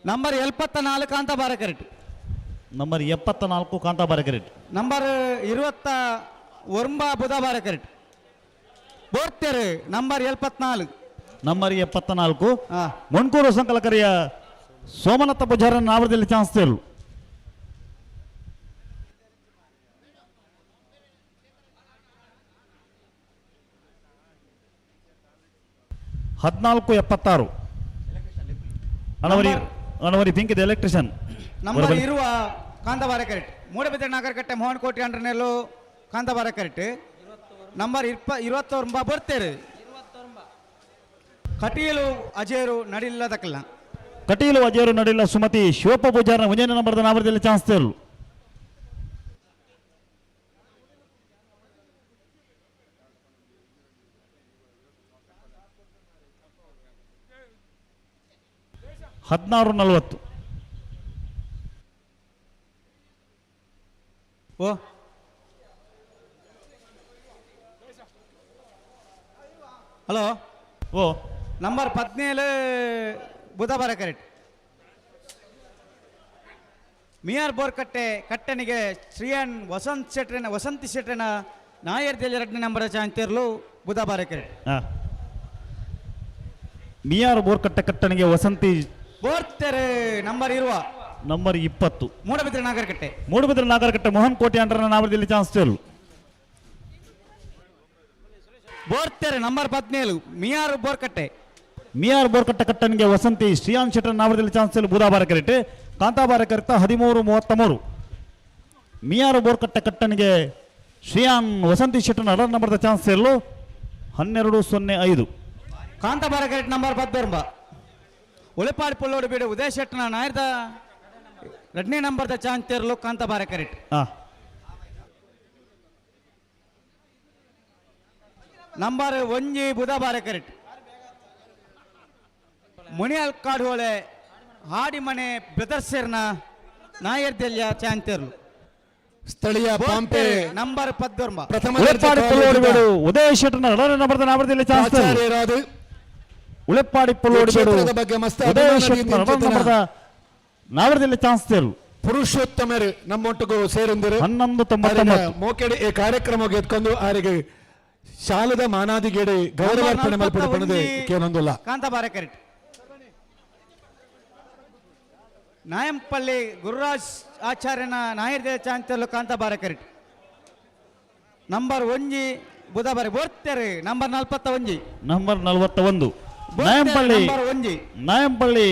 Number 74 Kantabare correct. Number 74 Kantabare correct. Number 29 Budabare ಕರೆಕ್ಟ್. ಬೋರ್ತೆರೆ ನಂಬರ್ 74. ನಂಬರ್ 74 ಮೊಣ್ಕೂರು ಸಂಕಲಕರಿಯ ಸೋಮನಾಥ ಪೂಜಾರನ ನಾವರದಲ್ಲಿ ಚಾನ್ಸ್ ತೇರಲು. 14:76. ಅನವರಿ ಅನವರಿ ಪಿಂಕಿದ ಎಲೆಕ್ಟ್ರಿಷಿಯನ್. ನಂಬರ್ ಇರುವ ಕಾಂತಾಬಾರ ಕರೆಕ್ಟ್. ಮೂಡಬಿದ್ರೆ ನಾಗರಕಟ್ಟೆ ಮೋಹನ್ ಕೋಟಿ ಅಂಡ್ರನೆಲ್ಲು ಕಾಂತಾಬಾರ ಕರೆಕ್ಟ್. ನಂಬರ್ 29 ಬರ್ತೇರೆ. ಕಟೀಲು ಅಜೇರು ನಡಿಲ್ಲದಕ್ಕಲ್ಲ. ಕಟೀಲು ಅಜೇರು ನಡಿಲ್ಲ ಸುಮತಿ ಶಿವಪ್ಪ ಪೂಜಾರನ ಮುಂಜಾನೆ ನಂಬರ್ದ ನಾವರದಲ್ಲಿ ಚಾನ್ಸ್ ತೇರಲು. 16:40. ಓ ಹಲೋ. ಓ ನಂಬರ್ 17 ಬುಧವಾರ ಕರೆಕ್ಟ್. ಮಿಯಾರ್ ಬೋರ್ಕಟ್ಟೆ ಕಟ್ಟನಿಗೆ ಶ್ರೀಯನ್ ವಸಂತ್ ಶೆಟ್ರಿನ ವಸಂತಿ ಶೆಟ್ರಿನ ನಾಯರ್ದಲ್ಲಿ 2ನೇ ನಂಬರ್ ಚಾಂತಿರ್ಲು ಬುಧವಾರ ಕರೆಕ್ಟ್. ಮಿಯಾರ್ ಬೋರ್ಕಟ್ಟೆ ಕಟ್ಟನಿಗೆ ವಸಂತಿ ಬೋರ್ತೆರೆ ನಂಬರ್ ಇರುವ ನಂಬರ್ 20 ಮೂಡಬಿದ್ರೆ ನಾಗರಕಟ್ಟೆ. ಮೂಡಬಿದ್ರೆ ನಾಗರಕಟ್ಟೆ ಮೋಹನ್ ಕೋಟಿ ಅಂಡ್ರನ ನಾವರದಲ್ಲಿ ಚಾನ್ಸ್ ತೇರಲು. ಬೋರ್ತೆರೆ ನಂಬರ್ 17 ಮಿಯಾರ್ ಬೋರ್ಕಟ್ಟೆ. ಮಿಯಾರ್ ಬೋರ್ಕಟ್ಟೆ ಕಟ್ಟನಿಗೆ ವಸಂತಿ ಶ್ರೀಯಾನ್ ಶೆಟ್ಟರ್ ನಾವರದಲ್ಲಿ ಚಾನ್ಸ್ ತೇರಲು ಬುಧಾಬಾರ ಕರೆಕ್ಟ್. ಕಾಂತಾಬಾರ ಕರೆಕ್ತ 13:33. ಮಿಯಾರು ಬೋರ್ಕಟ್ಟೆ ಕಟ್ಟನಿಗೆ ಶ್ರೀಯಾನ್ ವಸಂತಿ ಶೆಟ್ಟರ್ 2 ನಂಬರ್ದ ಚಾನ್ಸ್ ತೇರಲು 12:05. ಕಾಂತಾಬಾರ ಕರೆಕ್ಟ್ ನಂಬರ್ 19 ಉಳಿಪಾಡಿ ಪುಲ್ಲೋಡು ಬೀಡು ಉದಯ ಶೆಟ್ಟನ ನಾಯರ್ದ 2ನೇ ನಂಬರ್ದ ಚಾನ್ಸ್ ತೇರಲು ಕಾಂತಾಬಾರ ಕರೆಕ್ಟ್. ನಂಬರ್ 1 ಬುಧಬಾರ ಕರೆಕ್ಟ್. ಮುನಿಯಲ್ ಕಾಡುಹೊಳೆ ಹಾಡಿಮನೆ ಬ್ರದರ್ಸರ್ನ ನಾಯರ್ದೆಲ್ಯ ಚಾಂತೇರ್ಲು. ಸ್ಥಳೀಯ ಪಾಂಪೆ ನಂಬರ್ 19 ಪ್ರಥಮ ಉಳೆಪ್ಪಾಡಿ ಪುಲ್ಲೋಡು ಬೇಡು ಉದಯ ಶೆಟ್ಟರ್ನ 2ನೇ ನಂಬರ್ದ ನಾವರದಲ್ಲಿ ಚಾನ್ಸ್ ತೇರಲು. ಉಳೆಪ್ಪಾಡಿ ಪುಲ್ಲೋಡು ಬೇಡು ಬಗ್ಗೆ ಮಸ್ತ್ ಉದಯ ಶೆಟ್ಟರ್ನ 2ನೇ ನಂಬರ್ದ ನಾವರದಲ್ಲಿ ಚಾನ್ಸ್ ತೇರಲು. ಪುರುಷೋತ್ತಮರು ನಮ್ಮೊಟ್ಟಿಗೂ ಸೇರಂದಿರು 11:99. ಮೋಕೆಡೆ ಈ ಕಾರ್ಯಕ್ರಮ ಎತ್ಕೊಂಡು ಆರಿಗೆ ಶಾಲದ ಮಾನಾದಿಗೇಡೆ ಗೌರವಾರ್ಪಣೆ ಮಲ್ಪಡು ಕೇನೊಂದುಲ್ಲ. ಕಾಂತಾಬಾರ ಕರೆಕ್ಟ್. ನಾಯಂಪಳ್ಳಿ ಗುರುರಾಜ್ ಆಚಾರ್ಯನ ನಾಯರ್ದೇ ಚಾಂತಲ್ಲು ಕಾಂತಾಬಾರ ಕರೆಕ್ಟ್. ನಂಬರ್ 1 ಬುಧಬಾರಿ ಬೋರ್ತೆರೆ number 41. Number 41 Nayampalli number 1 Nayampalli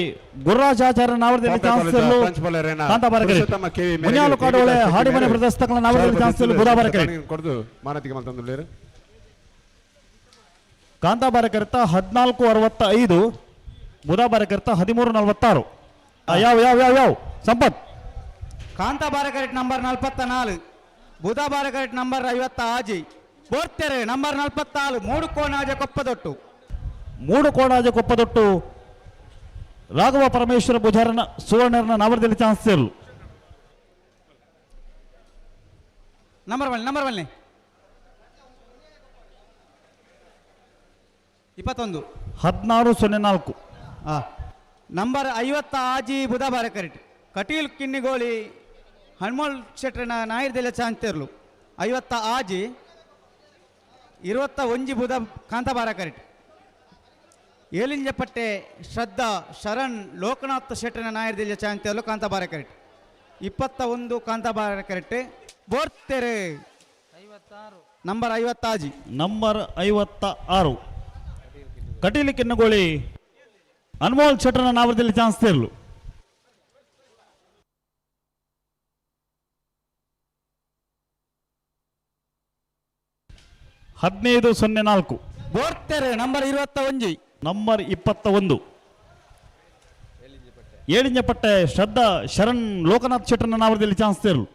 Gururaj Acharya ನಾವರದಲ್ಲಿ ಚಾನ್ಸ್ ತೇರಲು ಕಾಂತಾಬಾರ ಕರೆಕ್ಟ್. ಮುನಿಯಾಲು ಕಾಡುವಳೆ ಹಾಡಿಮನೆ ಬ್ರದರ್ಸ್ ತಕ್ಕಲ ನಾವರದಲ್ಲಿ ಚಾನ್ಸ್ ತೇರಲು ಬುಧಬಾರ ಕರೆಕ್ಟ್. ಕೊಡ್ದು ಮಾನತಿಗೆ ಮಲ್ತಂದುಳ್ಳೇರು. ಕಾಂತಾಬಾರ ಕರೆತ 14:65, ಬುಧಾಬಾರ ಕರೆತ 13:46. ಯಾವ ಯಾವ ಯಾವ ಯಾವ ಸಂಪತ್. ಕಾಂತಾಬಾರ ಕರೆಕ್ಟ್ ನಂಬರ್ 44, ಬುಧಾಬಾರ ಕರೆಕ್ಟ್ ನಂಬರ್ 56, ಬೋರ್ತೆರೆ ನಂಬರ್ 44 ಮೂಡು ಕೋಣಾಜ ಕೊಪ್ಪದೊಟ್ಟು. ಮೂಡು ಕೋಣಾಜ ಕೊಪ್ಪದೊಟ್ಟು ರಾಘವ ಪರಮೇಶ್ವರ ಪೂಜಾರನ ಸುವರ್ಣರನ ನಾವರದಲ್ಲಿ ಚಾನ್ಸ್ ತೇರಲು. Number 1 number 1 21 16:04. ನಂಬರ್ 56 ಬುಧಬಾರ ಕರೆಕ್ಟ್. ಕಟೀಲ್ ಕಿನ್ನಿಗೋಳಿ ಹನುಮೋಲ್ ಶೆಟ್ರಿನ ನಾಯರ್ದೆಲ್ಲ ಚಾಂತೇರ್ಲು 56 21 ಬುಧ ಕಾಂತಾಬಾರ ಕರೆಕ್ಟ್. ಏಲಿಂಜಪಟ್ಟೆ ಶ್ರದ್ಧಾ ಶರಣ್ ಲೋಕನಾಥ್ ಶೆಟ್ರಿನ ನಾಯರ್ದೆಲ್ಲ ಚಾಂತೇರ್ಲು ಕಾಂತಾಬಾರ ಕರೆಕ್ಟ್. 21 ಕಾಂತಾಬಾರ ಕರೆಕ್ಟ್. ಬೋರ್ತೆರೆ number 56. Number 56 Kateel Kinnigoli Anmol ಶೆಟ್ಟರ್ನ ನಾವರದಲ್ಲಿ chance ತೇರ್ಲು. 15:04. ಬೋರ್ತೆರೆ number 21. Number 21. ಏಳಿಂಜಪಟ್ಟೆ ಶ್ರದ್ಧಾ ಶರಣ್ ಲೋಕನಾಥ್ ಶೆಟ್ಟರ್ನ ನಾವರದಲ್ಲಿ ಚಾನ್ಸ್ ತೇರ್ಲು.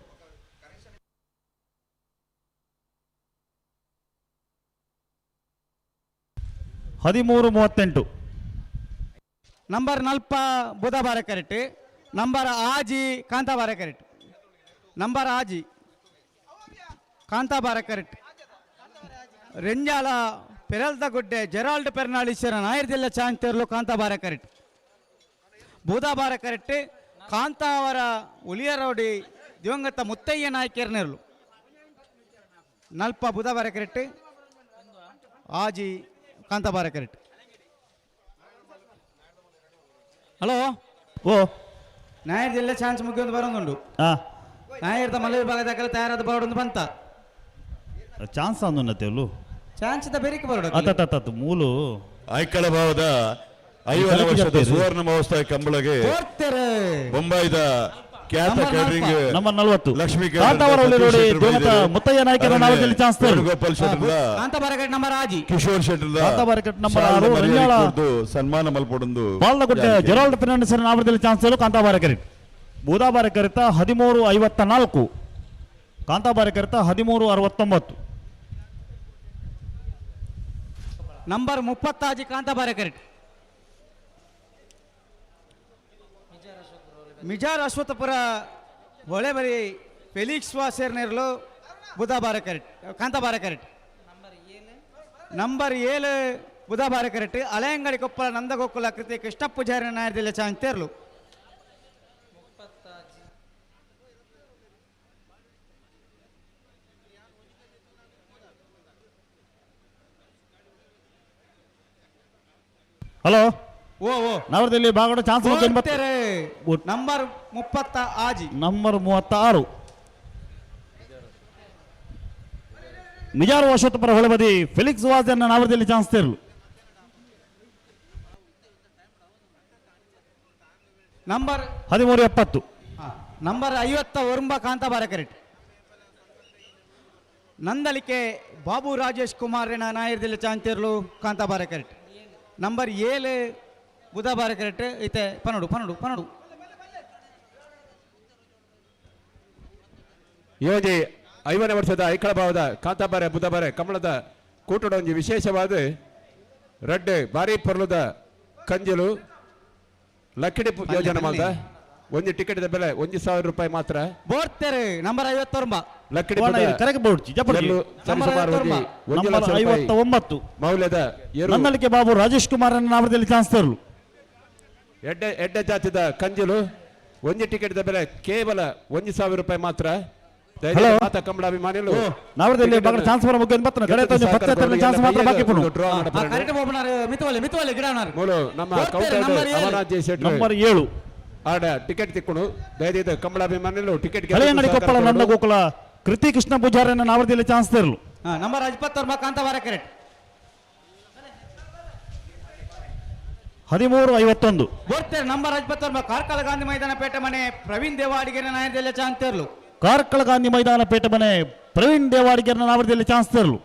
13:38. ನಂಬರ್ ನಲ್ಪ ಬುಧಬಾರ ಕರೆಕ್ಟ್. ನಂಬರ್ ಆಜಿ ಕಾಂತಾಬಾರ ಕರೆಕ್ಟ್. ನಂಬರ್ ಆಜಿ ಕಾಂತಾಬಾರ ಕರೆಕ್ಟ್. ರೆಂಜಾಲ ಪೆರಲ್ದಗುಡ್ಡೆ ಜೆರಾಲ್ಡ್ ಪೆರ್ನಾಳೀಶ್ವರ ನಾಯರ್ದೆಲ್ಲ ಚಾಂತೇರ್ಲು ಕಾಂತಾಬಾರ ಕರೆಕ್ಟ್. ಬೂದಾಬಾರ ಕರೆಕ್ಟ್. ಕಾಂತಾವರ ಉಲಿಯರೋಡಿ ದಿವಂಗತ ಮುತ್ತಯ್ಯ ನಾಯಕರ್ನೇರ್ಲು. ನಲ್ಪ ಬುಧಬಾರ ಕರೆಕ್ಟ್. ಆಜಿ ಕಾಂತಾಬಾರ ಕರೆಕ್ಟ್. ಹಲೋ ಓ ನಾಯರ್ದೆಲ್ಲ ಚಾನ್ಸ್ ಮುಗಿಯೊಂದು ಬರೋದುಂಡು. ನಾಯರ್ದ ಮಲ್ಲ ವಿಭಾಗದ ತಯಾರಾದ ಬರೋಡೊಂದು ಬಂತ ಚಾನ್ಸ್ ಅಂದು ಚಾನ್ಸ್ ಬೆರಿಕೆ ಬರೋಡು. ಅತ್ತ ಮೂಲು ಐಕಳ ಭಾವದ 50 ವರ್ಷದ ಸುವರ್ಣ ಮಹೋತ್ಸವ ಕಂಬಳಗೆ ಬೊಂಬಾಯಿದ ಖ್ಯಾತ ಕ್ಯಾಟರಿಂಗ್ ನಂಬರ್ 40 ಲಕ್ಷ್ಮೀ ಮುತ್ತಯ್ಯ ನಾಯಕರ ನಾವದಲ್ಲಿ ಚಾನ್ಸ್ ಗೋಪಾಲ್ ಶೆಟ್ಟರ್ ನಂಬರ್ ಆಜಿ ಕಿಶೋರ್ ಶೆಟ್ಟರ್ ನಂಬರ್ 6 ರಂಜಾಳ ಸನ್ಮಾನ ಮಲ್ಪೊಡೊಂದು ಬಾಲ್ದಗುಡ್ಡೆ ಜೆರಾಲ್ಡ್ ಫೆರ್ನಾಂಡಿಸ್ ನಾವದಲ್ಲಿ ಚಾನ್ಸ್ ಕಾಂತಾಬಾರ ಕರೆಕ್ಟ್. ಬೂದಾಬಾರ ಕರಿತ 13:54. ಕಾಂತಾಬಾರ ಕರಿತ 13:69. ನಂಬರ್ 36 ಕಾಂತಾಬಾರ ಕರೆಕ್ಟ್. ಮಿಜಾರ್ ಅಶ್ವತ್ಥಪುರ ಹೊಳೆಬರಿ ಫೆಲಿಕ್ಸ್ ವಾಸೇರ್ನೇರ್ಲು ಬುಧಬಾರ ಕರೆಕ್ಟ್. ಕಾಂತಾಬಾರ ಕರೆಕ್ಟ್. ನಂಬರ್ 7 ಬುಧಬಾರ ಕರೆಕ್ಟ್. ಹಳೆಯಂಗಡಿ ಕೊಪ್ಪಳ ನಂದಗೋಕುಲ ಕೃತಿ ಕೃಷ್ಣ ಪೂಜಾರಿ ನಾಯರ್ದಿಲ್ಲ ಚಾಂತೇರ್ಲು. ಹಲೋ ಓ ಓ ನವರದಲ್ಲಿ ಬಾಗಡ chance number 36. Number 36 Mijar Ashwathapura ಹೊಳೆಬದಿ ಫೆಲಿಕ್ಸ್ ವಾಜನ್ನ ನಾವರದಲ್ಲಿ ಚಾನ್ಸ್ ತೇರ್ಲು. ನಂಬರ್ 13:70. ನಂಬರ್ 59 ಕಾಂತಾಬಾರ ಕರೆಕ್ಟ್. ನಂದಲಿಕೆ ಬಾಬು ರಾಜೇಶ್ ಕುಮಾರ್ ನಾಯರ್ದಿಲ್ಲ ಚಾಂತೇರ್ಲು ಕಾಂತಾಬಾರ ಕರೆಕ್ಟ್. ನಂಬರ್ 7 ಬುಧಬಾರ ಕರೆಕ್ಟ್. ಇತ್ತೆ ಪನ್ನಡು ಪನ್ನಡು ಪನ್ನಡು. ಯೋಜಿ 50 ವರ್ಷದ ಐಕಳ ಭಾವದ ಕಾಂತಾಬಾರೆ ಬುಧಬಾರೆ ಕಮಲದ ಕೂಟದ ಒಂಜಿ ವಿಶೇಷವಾದ ರಡ್ಡೆ ಬಾರಿ ಪೊರ್ಲುದ ಕಂಜಲು ಲಕ್ಕಿಡಿ ಯೋಜನೆ ಮಾಲ್ದ ಒಂಜಿ ಟಿಕೆಟ್ ಬೆಲೆ 1,000 ರೂಪಾಯಿ ಮಾತ್ರ. ಬೋರ್ತೆರೆ ನಂಬರ್ 59. ಲಕ್ಕಿಡಿ ನಂಬರ್ 59 ಮೌಲ್ಯದ ನಂದಲಿಕೆ ಬಾಬು ರಾಜೇಶ್ ಕುಮಾರ್ ನಾಮದಲ್ಲಿ ಚಾನ್ಸ್ ತರಲು. ಎಡ್ಡೆ ಎಡ್ಡೆ ಜಾತಿದ ಕಂಜಲು ಒಂಜಿ ಟಿಕೆಟ್ ಬೆಲೆ ಕೇವಲ 1,000 ರೂಪಾಯಿ ಮಾತ್ರ. ಕಮಲ ಅಭಿಮಾನಿಗಳು ನಂಬರ್ 7 ಆಡ ಟಿಕೆಟ್ ತಿಕ್ಕೊಂಡು ದಯದೀದ ಕಮಲಾಭಿಮಾನಿಗಳು ಟಿಕೆಟ್ ಹಳೆಯಂಗಡಿ ಕೊಪ್ಪಳ ನಂದ ಗೋಕುಲ ಕೃತಿ ಕೃಷ್ಣ ಪೂಜಾರಿಯನ್ನು ನಾವರದಲ್ಲಿ ಚಾನ್ಸ್ ತರಲು. ನಂಬರ್ 29 ಕಾಂತಾಬಾರ ಕರೆಕ್ಟ್. 13:51. ಬೋರ್ತೆರೆ ನಂಬರ್ 29 ಕಾರ್ಕಳ ಗಾಂಧಿ ಮೈದಾನ ಪೇಟೆ ಮನೆ ಪ್ರವೀಣ್ ದೇವಾಡಿಗೆರೆ ನಾಯದಲ್ಲಿ ಚಾನ್ಸ್ ತರಲು. ಕಾರ್ಕಳ ಗಾಂಧಿ ಮೈದಾನ ಪೇಟೆ ಮನೆ ಪ್ರವೀಣ್ ದೇವಾಡಿಗೆರೆ ನಾವರದಲ್ಲಿ ಚಾನ್ಸ್ ತರಲು.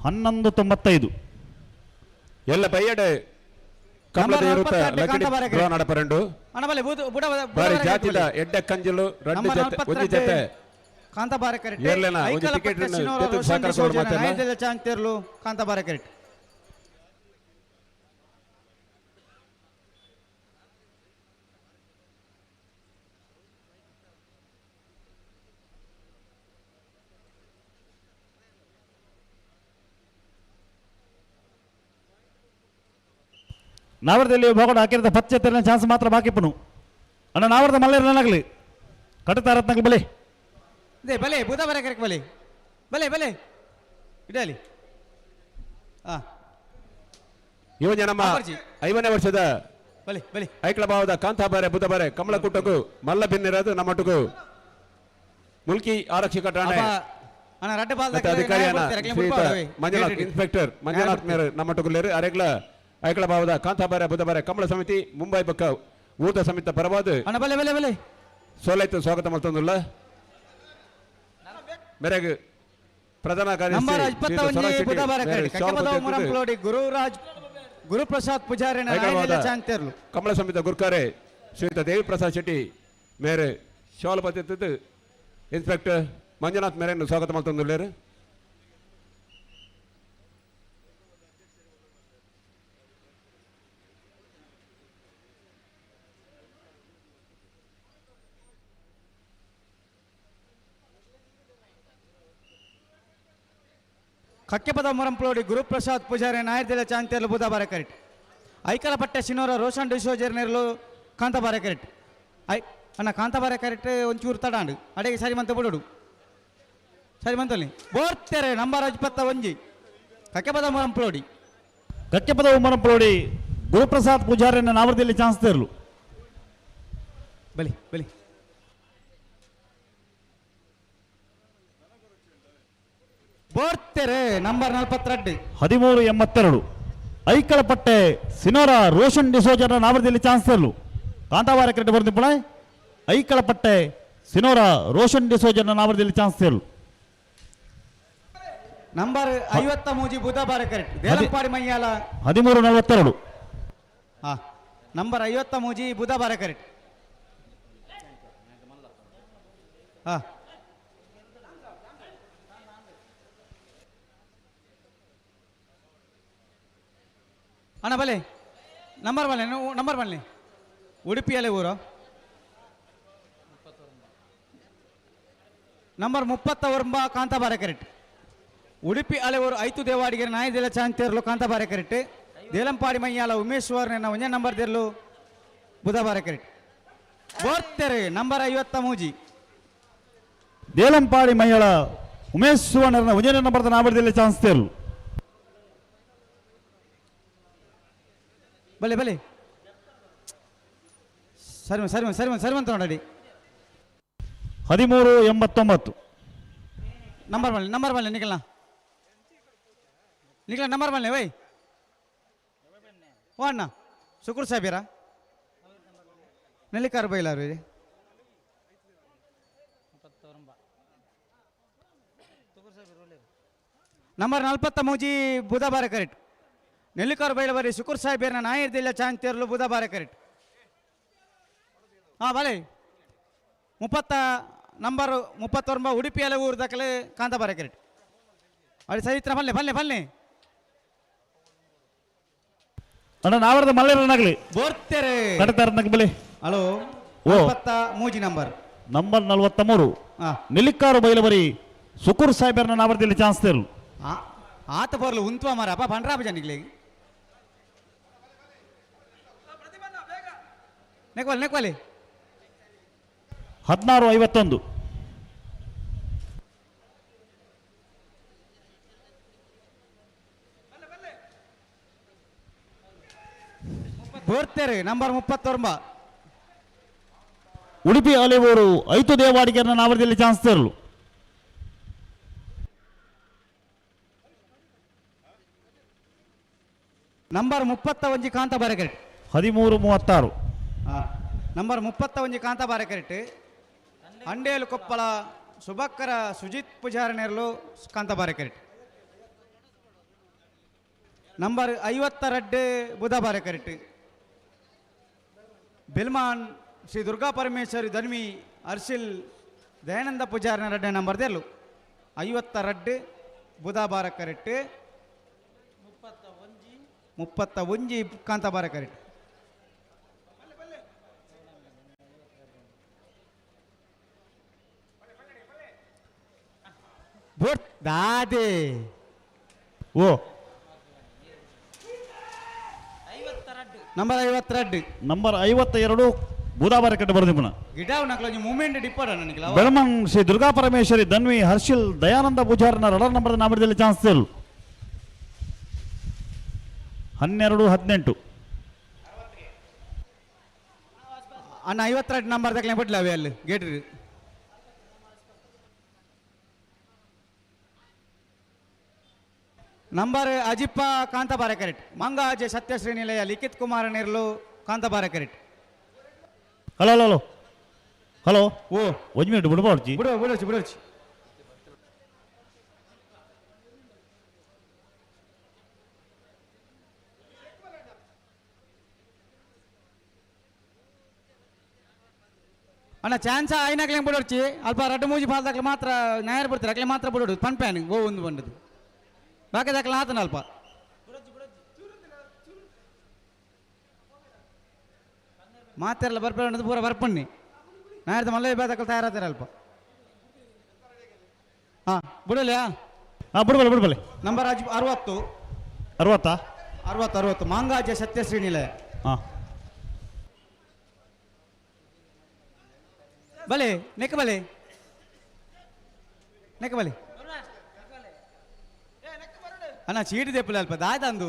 11:95. ಎಲ್ಲ ಬೈಯಡೆ ಕಮಲದ ಇರುತ್ತ ಲಕ್ಕಡಿ ಡ್ರಾ ನಡಪರಂಡು ಬಾರಿ ಜಾತಿದ ಎಡ್ಡೆ ಕಂಜಲು ರಡ್ಡು ಜೊತೆ ಒಂಜಿ ಜೊತೆ ಕಾಂತಾಬಾರ ಕರೆಕ್ಟ್. ಏರ್ಲೆನ ಒಂಜಿ ಟಿಕೆಟ್ ಜೊತೆ ಸಹಕಾರ ಕೊಡು ಮಾತೆಲ್ಲ. ಚಾಂತೇರ್ಲು ಕಾಂತಾಬಾರ ಕರೆಕ್ಟ್. ನಾವರದಲ್ಲಿ ಹೋಗೋಣ ಹಾಕಿರದ ಪಚ್ಚೆ ಚಾನ್ಸ್ ಮಾತ್ರ ಬಾಕಿ ಪುನು ಅಣ್ಣ ನಾವರದ ಮಲ್ಲೇರನಾಗಲಿ ಕಟ್ಟತಾರತ್ನಾಗಲಿ ಬಲಿ ಅದೇ ಬಲೆ ಬುಧಬಾರ ಕರೆಕ್ಟ್. ಬಲೆ ಬಲೆ ಬಲೆ ಇಡಲಿ. ಹಾಂ ಯೋಜನೆ ನಮ್ಮ 50ನೇ ವರ್ಷದ ಬಲೆ ಬಲೆ ಐಕಳ ಭಾವದ ಕಾಂತಾಬಾರೆ ಬುಧಬಾರೆ ಕಮಲಕುಟ್ಟకు ಮಲ್ಲ ಬಿನ್ನಿರೋದು ನಮ್ಮಟ್ಟುಕು ಮುಲ್ಕಿ ಆರಕ್ಷಕ ಠಾಣೆ ಅಣ್ಣ ರಡ್ಡ ಬಾಲ್ ಮತ್ತೆ ಅಧಿಕಾರಿಯನ್ನ ಶ್ರೀಯುತ ಮಂಜುನಾಥ್, ಇನ್ಸ್ಪೆಕ್ಟರ್ ಮಂಜುನಾಥ್ ಮೇರ್ ನಮ್ಮೊಟ್ಟುಗುಲ್ಲೇರು. ಅರೆಗ್ಲ ಐಕಳ ಭಾವದ ಕಾಂತಾಬಾರೆ ಬುಧಬಾರೆ ಕಂಬಳ ಸಮಿತಿ ಮುಂಬೈ ಬಕ್ಕ ಊರ್ದ ಸಮಿತ ಪರವಾದ ಅಣ್ಣ ಬಲೆ ಬಲೆ ಬಲೆ ಸೋಲೈತು ಸ್ವಾಗತ ಮಲ್ತೊಂದುಲ್ಲ. ಮೇರೆಗ್ ಪ್ರಧಾನ ನಂಬರ್ ಕಾರ್ಯದರ್ಶಿ ಶ್ರೀಯುತ 21 ಸರೋಜ್ ಶೆಟ್ಟಿ ಬುಧಬಾರ ಮೇರೆ ಕರೆಕ್ಟ್. ಶಾಲು ಕಕ್ಕಪದವು ಪತ್ತೆತ್ತಿದ್ದು ಮುರಂಪ್ಲೋಡಿ ಗುರುರಾಜ್ ಗುರುಪ್ರಸಾದ್ ಪೂಜಾರಿ ಐಕಳವಾದ ಚಾಂತೇರ್ಲು. ಕಮಲ ಸಮಿತ ಗುರ್ಕಾರೆ ಶ್ರೀಯುತ ದೇವಿಪ್ರಸಾದ್ ಶೆಟ್ಟಿ ಮೇರೆ ಶಾಲು ಪತ್ತೆತ್ತಿದ್ದು ಇನ್ಸ್ಪೆಕ್ಟರ್ ಮಂಜುನಾಥ್ ಮೇರೆಯನ್ನು ಸ್ವಾಗತ ಮಲ್ತೊಂದುಲ್ಲೇರು. ಕಕ್ಕೆಪದ ಮುರಂಪ್ಲೋಡಿ ಗುರುಪ್ರಸಾದ್ ಪೂಜಾರಿ ನಾಯರ್ದಿಲ ಚಾಂತೇರ್ಲು ಬುಧಬಾರ ಕರೆಕ್ಟ್. ಐಕಲಪಟ್ಟೆ ಶಿನೋರ ರೋಷನ್ ಡಿಸೋಜರ್ ನೇರ್ಲು ಕಾಂತಾಬಾರ ಕರೆಕ್ಟ್. I ಅಣ್ಣ ಕಾಂತಾಬಾರ ಕರೆಕ್ಟ್ ಒಂಚೂರು ತಡಾಂಡು ಅಡೆಗೆ ಸರಿ ಮಂತ ಬಿಡುಡು ಸರಿ ಮಂತಲ್ಲಿ ಬೋರ್ತೆರೆ ನಂಬರ್ 21 ಕಕ್ಕೆಪದ ಮುರಂಪ್ಲೋಡಿ. ಕಕ್ಕೆಪದ ಉಮ್ಮನಪ್ಪಳೋಡಿ ಗುರುಪ್ರಸಾದ್ ಪೂಜಾರಿನ ನಾವರದಲ್ಲಿ ಚಾನ್ಸ್ ತೇರ್ಲು. ಬಲಿ ಬಲಿ ಬೋರ್ತೆರೆ ನಂಬರ್ 42. 13:82. ಐಕಳಪಟ್ಟೆ ಸಿನೋರ ರೋಷನ್ ಡಿಸೋಜರ ನಾವರದಲ್ಲಿ ಚಾನ್ಸ್ ತೇರ್ಲು. ಕಾಂತಾವಾರ ಕ್ರಿಕೆಟ್ ಬರ್ದಿಪ್ಪಣ ಐಕಳಪಟ್ಟೆ ಸಿನೋರ ರೋಷನ್ ಡಿಸೋಜನ ನಾವರದಲ್ಲಿ ಚಾನ್ಸ್ ತೇರ್ಲು. ನಂಬರ್ 53 ಬುಧಬಾರ ಕರೆಕ್ಟ್. ದೇಲಂಪಾಡಿ ಮೈಯಾಲ. 13:42. ಹಾ ನಂಬರ್ 53 ಬುಧಬಾರ ಕರೆಕ್ಟ್. ಹಾ ಅಣ್ಣ ಬಲೆ ನಂಬರ್ ಬಲ್ಲೆ ನಂಬರ್ ಬಲ್ಲೆ ಉಡುಪಿಯಲ್ಲೇ ಊರು ನಂಬರ್ 39 ಕಾಂತಾಬಾರೆ ಕರೆಕ್ಟ್. ಉಡುಪಿ ಅಲೆವರು ಐತು ದೇವಾಡಿಗೆ ನಾಯದಿಲ ಚಾಂತೇರ್ಲು ಕಾಂತಾಬಾರೆ ಕರೆಕ್ಟ್. ದೇಲಂಪಾಡಿ ಮೈಯಾಲ ಉಮೇಶ್ವರ್ ನಿನ್ನ ಒಂದೇ ನಂಬರ್ ದೇರ್ಲು ಬುಧಬಾರೆ ಕರೆಕ್ಟ್. ಬೋರ್ತೆರೆ ನಂಬರ್ 53. ದೇಲಂಪಾಡಿ ಮೈಯಾಳ ಉಮೇಶ್ ಸುವರ್ಣರನ್ನ ಒಂದೇ ನಂಬರ್ ನಾವರದಲ್ಲಿ ಚಾನ್ಸ್ ತೇರ್ಲು. ಬಲೆ ಬಲೆ ಸರಿ ಸರಿ ಸರಿ ಸರಿ ಅಂತ ನೋಡಿ. 13:89. ನಂಬರ್ ಬಲ್ಲೆ ನಂಬರ್ ಬಲ್ಲೆ ನಿಖಿಲ್ನ ನಿಖಿಲ ನಂಬರ್ ಬಲ್ಲೆ ವೈ ಓ ಅಣ್ಣ ಶುಕ್ರ ಸಾಹೇಬೀರಾ ನೆಲ್ಲಿಕಾರು ಬೈಲಾರು ಇದೆ ನಂಬರ್ 43 ಬುಧಬಾರ ಕರೆಕ್ಟ್. ನೆಲ್ಲಿಕಾರು ಬೈಲಬರಿ ಶುಕ್ರ ಸಾಹೇಬೀರ್ನ ನಾಯಿರ್ದಿಲ್ಲ ಚಾಂತೇರ್ಲು ಬುಧಬಾರ ಕರೆಕ್ಟ್. ಹಾಂ ಬಲೆ 30 ನಂಬರ್ 39 ಉಡುಪಿಯಲ್ಲ ಊರು ದಾಖಲೆ ಕಾಂತಾಬಾರ ಕರೆಕ್ಟ್. ಅಲ್ಲಿ ಸಹಿತ್ರ ಬಲ್ಲೆ ಬಲ್ಲೆ ಬಲ್ಲೆ ಅಣ್ಣ ನಾವರದ ಮಲ್ಲೇರನಾಗಲಿ ಬೋರ್ತೆರೆ ಕಡತಾರನಾಗ ಬಲೆ. ಹಲೋ. ಓ. 43 ನಂಬರ್. ನಂಬರ್ 43. ಹಾ. ನೆಲ್ಲಿಕಾರು ಬೈಲಬರಿ ಸುಕೂರ್ ಸಾಹೇಬರ್ನ ನಾವರದಲ್ಲಿ ಚಾನ್ಸ್ ತೇರ್ಲು. ಆತ ಬರ್ಲು ಉಂತ್ವ ಮಾರ ಅಪ್ಪ ಬಂಡ್ರಾಪ ಜನಿಗ್ಲೆ ನೆಕ್ವಲ್ಲಿ ನೆಕ್ವಲ್ಲಿ. 16:51. ಬೋರ್ತೆರೆ ನಂಬರ್ 39. ಉಡುಪಿ ಅಲೆವೂರು ಐತು ದೇವಾಡಿಗೆರನ್ನ ನಾವರದಲ್ಲಿ ಚಾನ್ಸ್ ತೇರ್ಲು. ನಂಬರ್ 31 ಕಾಂತಾಬಾರೆ ಕರೆಕ್ಟ್. 13:36. ನಂಬರ್ 31 ಕಾಂತಾಬಾರೆ ಕರೆಕ್ಟ್. ಅಂಡೇಲು ಕೊಪ್ಪಳ ಸುಬಕ್ಕರ ಸುಜಿತ್ ಪೂಜಾರಿ ನೇರ್ಲು ಕಾಂತಾಬಾರೆ ಕರೆಕ್ಟ್. ನಂಬರ್ 52 ಬುಧಬಾರೆ ಕರೆಕ್ಟ್. ಬಿಲ್ಮಾನ್ ಶ್ರೀ ದುರ್ಗಾ ಪರಮೇಶ್ವರಿ ಧನ್ವಿ ಅರ್ಶಿಲ್ ದಯಾನಂದ ಪೂಜಾರಿನ ರಡ್ಡೆ ನಂಬರ್ ದೇರ್ಲು. 52 ಬುಧಬಾರ ಕರೆಕ್ಟ್. 31 ಕಾಂತಾಬಾರ ಕರೆಕ್ಟ್. ಬೋಟ್ ದಾದೆ. ಓ. ನಂಬರ್ 52. ನಂಬರ್ 52 ಬುಧಾಬಾರ ಕಟ್ಟ ಬರೋದು. ಗಿಡ ನಕ್ಲ ಮೂಮೆಂಟ್ ಡಿಪ್ಪಡ ನನಗೆ. ಬೆಳಮನ್ ಶ್ರೀ ದುರ್ಗಾ ಪರಮೇಶ್ವರಿ ಧನ್ವಿ ಹರ್ಷಿಲ್ ದಯಾನಂದ ಪೂಜಾರನ ರಡರ್ ನಂಬರ್ ನಾಮದಲ್ಲಿ ಚಾನ್ಸ್ ತೇರ್ಲು. 12:18. ಅಣ್ಣ 52 ನಂಬರ್ ತಕ್ಲೆ ಬಿಡ್ಲ ಅವೇ ಅಲ್ಲಿ ಗೇಟ್. Number ಅಜಿಪ್ಪ ಕಾಂತಾಬಾರೆ correct. ಮಂಗಾಜೆ ಸತ್ಯಶ್ರೀ ನಿಲಯ ಲಿಖಿತ್ Kumar ನೇರ್ಲು ಕಾಂತಾಬಾರೆ correct. Hello hello hello hello. ಓ ಒಂಜಿ ಮಿನಿಟ್ ಬಿಡ್ಬಾರ್ಜಿ. ಬಿಡು ಬಿಡೋಚಿ ಬಿಡೋಚಿ. ಅಣ್ಣ ಚಾನ್ಸ್ ಐನಾಕ್ಲೆ ಬಿಡೋರ್ಚಿ ಅಲ್ಪ ರಡ್ಡು ಮೂಜಿ ಪಾಲ್ದಾಕ್ಲೆ ಮಾತ್ರ ನಾಯರ್ ಬಿಡ್ತಾರೆ ಅಕ್ಲೆ ಮಾತ್ರ ಬಿಡೋಡು ಪನ್ಪ್ಯಾನ್ ಗೋ ಒಂದು ಬಂದದ್ದು ಬಾಕಿ ದಾಖಲೆ ಆತನ ಅಲ್ಪ. ಮಾತೆಲ್ಲ ಬರ್ಪೆ ಪೂರ ಬರ್ಪಣ್ಣಿ ನಾಯರ್ದ ಮಲ್ಲ ಬೇದಕ್ಕಲ್ ತಯಾರಾತಾರೆ ಅಲ್ಪ. ಹಾಂ ಬಿಡಲಿಯಾ? ಹಾಂ ಬಿಡ್ಬಲೆ ಬಿಡ್ಬಲೆ. ನಂಬರ್ 60. 60? 60 60. ಮಾಂಗಾಜ ಸತ್ಯಶ್ರೀ ನಿಲಯ. ಹಾಂ ಬಲೆ ನೆಕ್ಕ ಬಲೆ ನೆಕ್ಕ ಬಲೆ. ಅಣ್ಣ ಚೀಟಿ ದೆಪ್ಪಲೆ ಅಲ್ಪ ದಾಯ್ತಂದು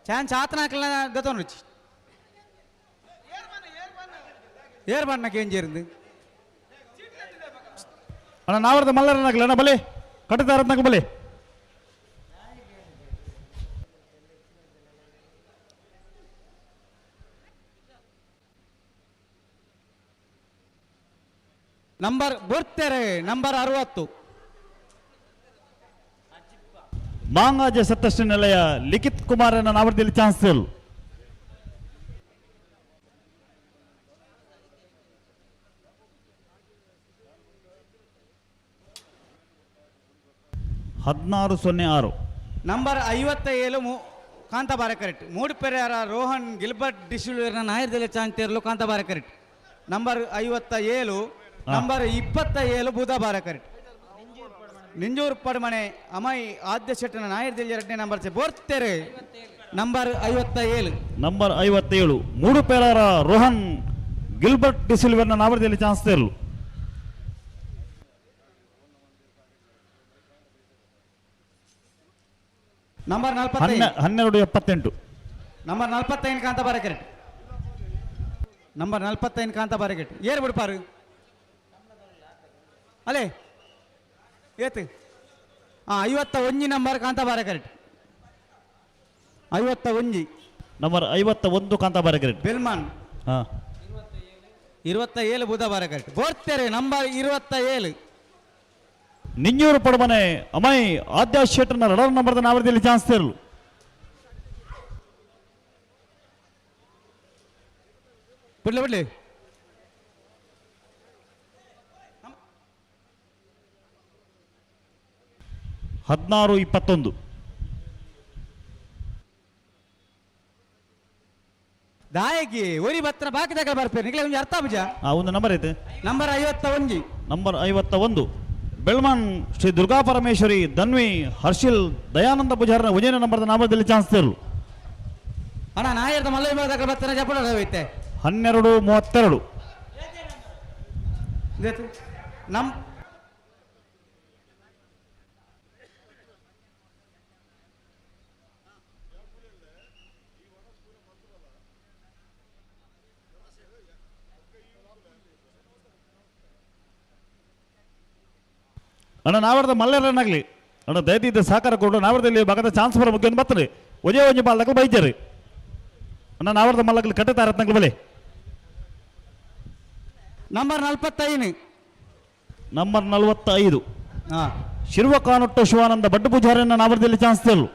ಚಾನ್ಸ್ ಆತನ ಹಾಕಲ ದತ್ತೋನ್ ರುಚಿ ಏರ್ ಬಣ್ಣಕ್ಕೆ ಏನ್ ചേരുന്നത്? ಅಣ್ಣ ನಾವರ್ದ ಮಲ್ಲರನಾಗಲ್ಲ ಅಣ್ಣ ಬಲೆ ಕಟ್ಟದಾರತ್ನಾಗ ಬಲೆ. ನಂಬರ್ ಬರ್ತಾರೆ ನಂಬರ್ 60. ಮಾಂಗಾಜ ಸತ್ತಷ್ಟು ನಿಲಯ ಲಿಖಿತ್ ಕುಮಾರನ ನಾವರ್ದಲ್ಲಿ ಚಾನ್ಸ್ 16:06. ನಂಬರ್ 57 ಕಾಂತಾಬಾರೆ ಕರೆಕ್ಟ್. ಮೂಡುಪೆರೆಯರ ರೋಹನ್ ಗಿಲ್ಬರ್ಟ್ ಡಿಸಿಲ್ವೇರ್ನ ನಾಯರ್ದೆಲೆ ಚಾನ್ಸ್ ಕಾಂತಾಬಾರೆ ಕರೆಕ್ಟ್. ನಂಬರ್ 57. ನಂಬರ್ 27 ಬೂದಾಬಾರೆ ಕರೆಕ್ಟ್. ನಿಂಜೂರು ಪಡಮನೆ ಅಮೈ ಆದ್ಯ ಶೆಟ್ಟನ ನಾಯರ್ದೆಲೆ 2ನೇ ನಂಬರ್ ಬೋರ್ತೆರೆ. ನಂಬರ್ 57. ನಂಬರ್ 57 ಮೂಡುಪೇರರ ರೋಹನ್ ಗಿಲ್ಬರ್ಟ್ ಡಿಸಿಲ್ವೇರ್ನ ನಾವರ್ದಲ್ಲಿ ಚಾನ್ಸ್ ತೇರ್ಲು. ನಂಬರ್ 45. 12:78. ನಂಬರ್ 45 ಕಾಂತಾಬಾರೆ ಕರೆಕ್ಟ್. ನಂಬರ್ 45 ಕಾಂತಾಬಾರೆ ಕರೆಕ್ಟ್. ಏರ್ ಬಿಡ್ಪಾರು ಅಲೇ ಏತು. ಹಾಂ 51 ನಂಬರ್ ಕಾಂತಾಬಾರೆ ಕರೆಕ್ಟ್. 51. Number 51 ಕಾಂತಾಬಾರೆ correct. ಬೆಲ್ಮಾನ್. ಹಾಂ 27 ಬುಧವಾರ ಕರೆಕ್ಟ್. ಬೋರ್ತೆರೆ ನಂಬರ್ 27. ನಿಂಜೂರು ಪಡಮನೆ ಅಮೈ ಆದ್ಯ ಶೆಟ್ಟರ್ನ ರಡರ್ ನಂಬರ್ದ ನಾವರ್ದಲ್ಲಿ ಚಾನ್ಸ್ ತೇರ್ಲು. ಬಿಡ್ಲಿ ಬಿಡ್ಲಿ. 16:21. ದಾಯಕಿ ಒರಿ ಬತ್ರ ಬಾಕಿ ದಾಖಲೆ ಬರ್ಪೇನೆ ನಿಕ್ಲೆ ಒಂಜಿ ಅರ್ಥ ಆಪುಜ? ಒಂದು ನಂಬರ್ ಐತೆ. ನಂಬರ್ 51. ನಂಬರ್ 51 ಬೆಳ್ಮನ್ ಶ್ರೀ ದುರ್ಗಾ ಪರಮೇಶ್ವರಿ ಧನ್ವಿ ಹರ್ಷಿಲ್ ದಯಾನಂದ ಪೂಜಾರನ ಉಜಯನ ನಂಬರ್ದ ನಾಮದಲ್ಲಿ ಚಾನ್ಸ್ ತೇರ್ಲು. ಅಣ್ಣ ನಾಯರ್ದ ಮಲ್ಲ ವಿಭಾಗದ ಬತ್ತನ ಜಪಡ ಐತೆ. 12:32. ನಮ್ ಅಣ್ಣ ನಾವರ್ದ ಮಲ್ಲೇರನ್ನಾಗ್ಲಿ ಅಣ್ಣ ದಯದಿದ್ದ ಸಹಕಾರ ಕೊಡು. ನಾವರ್ದಲ್ಲಿ ಭಾಗದ ಚಾನ್ಸ್ ಬರೋ ಮುಖ್ಯ ಬರ್ತದೆ. ಒಜೆ ಒಂಜಿ ಬಾಲ್ದಕ್ಲು ಬೈಜಾರಿ ಅಣ್ಣ ನಾವರ್ದ ಮಲ್ಲಕ್ಲು ಕಟ್ಟೆ ಬಲೆ. ನಂಬರ್ 45. ನಂಬರ್ 45. ಶಿರ್ವ ಕಾನೊಟ್ಟು ಶಿವಾನಂದ ಬಡ್ಡು ಪೂಜಾರಿಯನ್ನ ನಾವರ್ದಲ್ಲಿ ಚಾನ್ಸ್ ತೇಲು.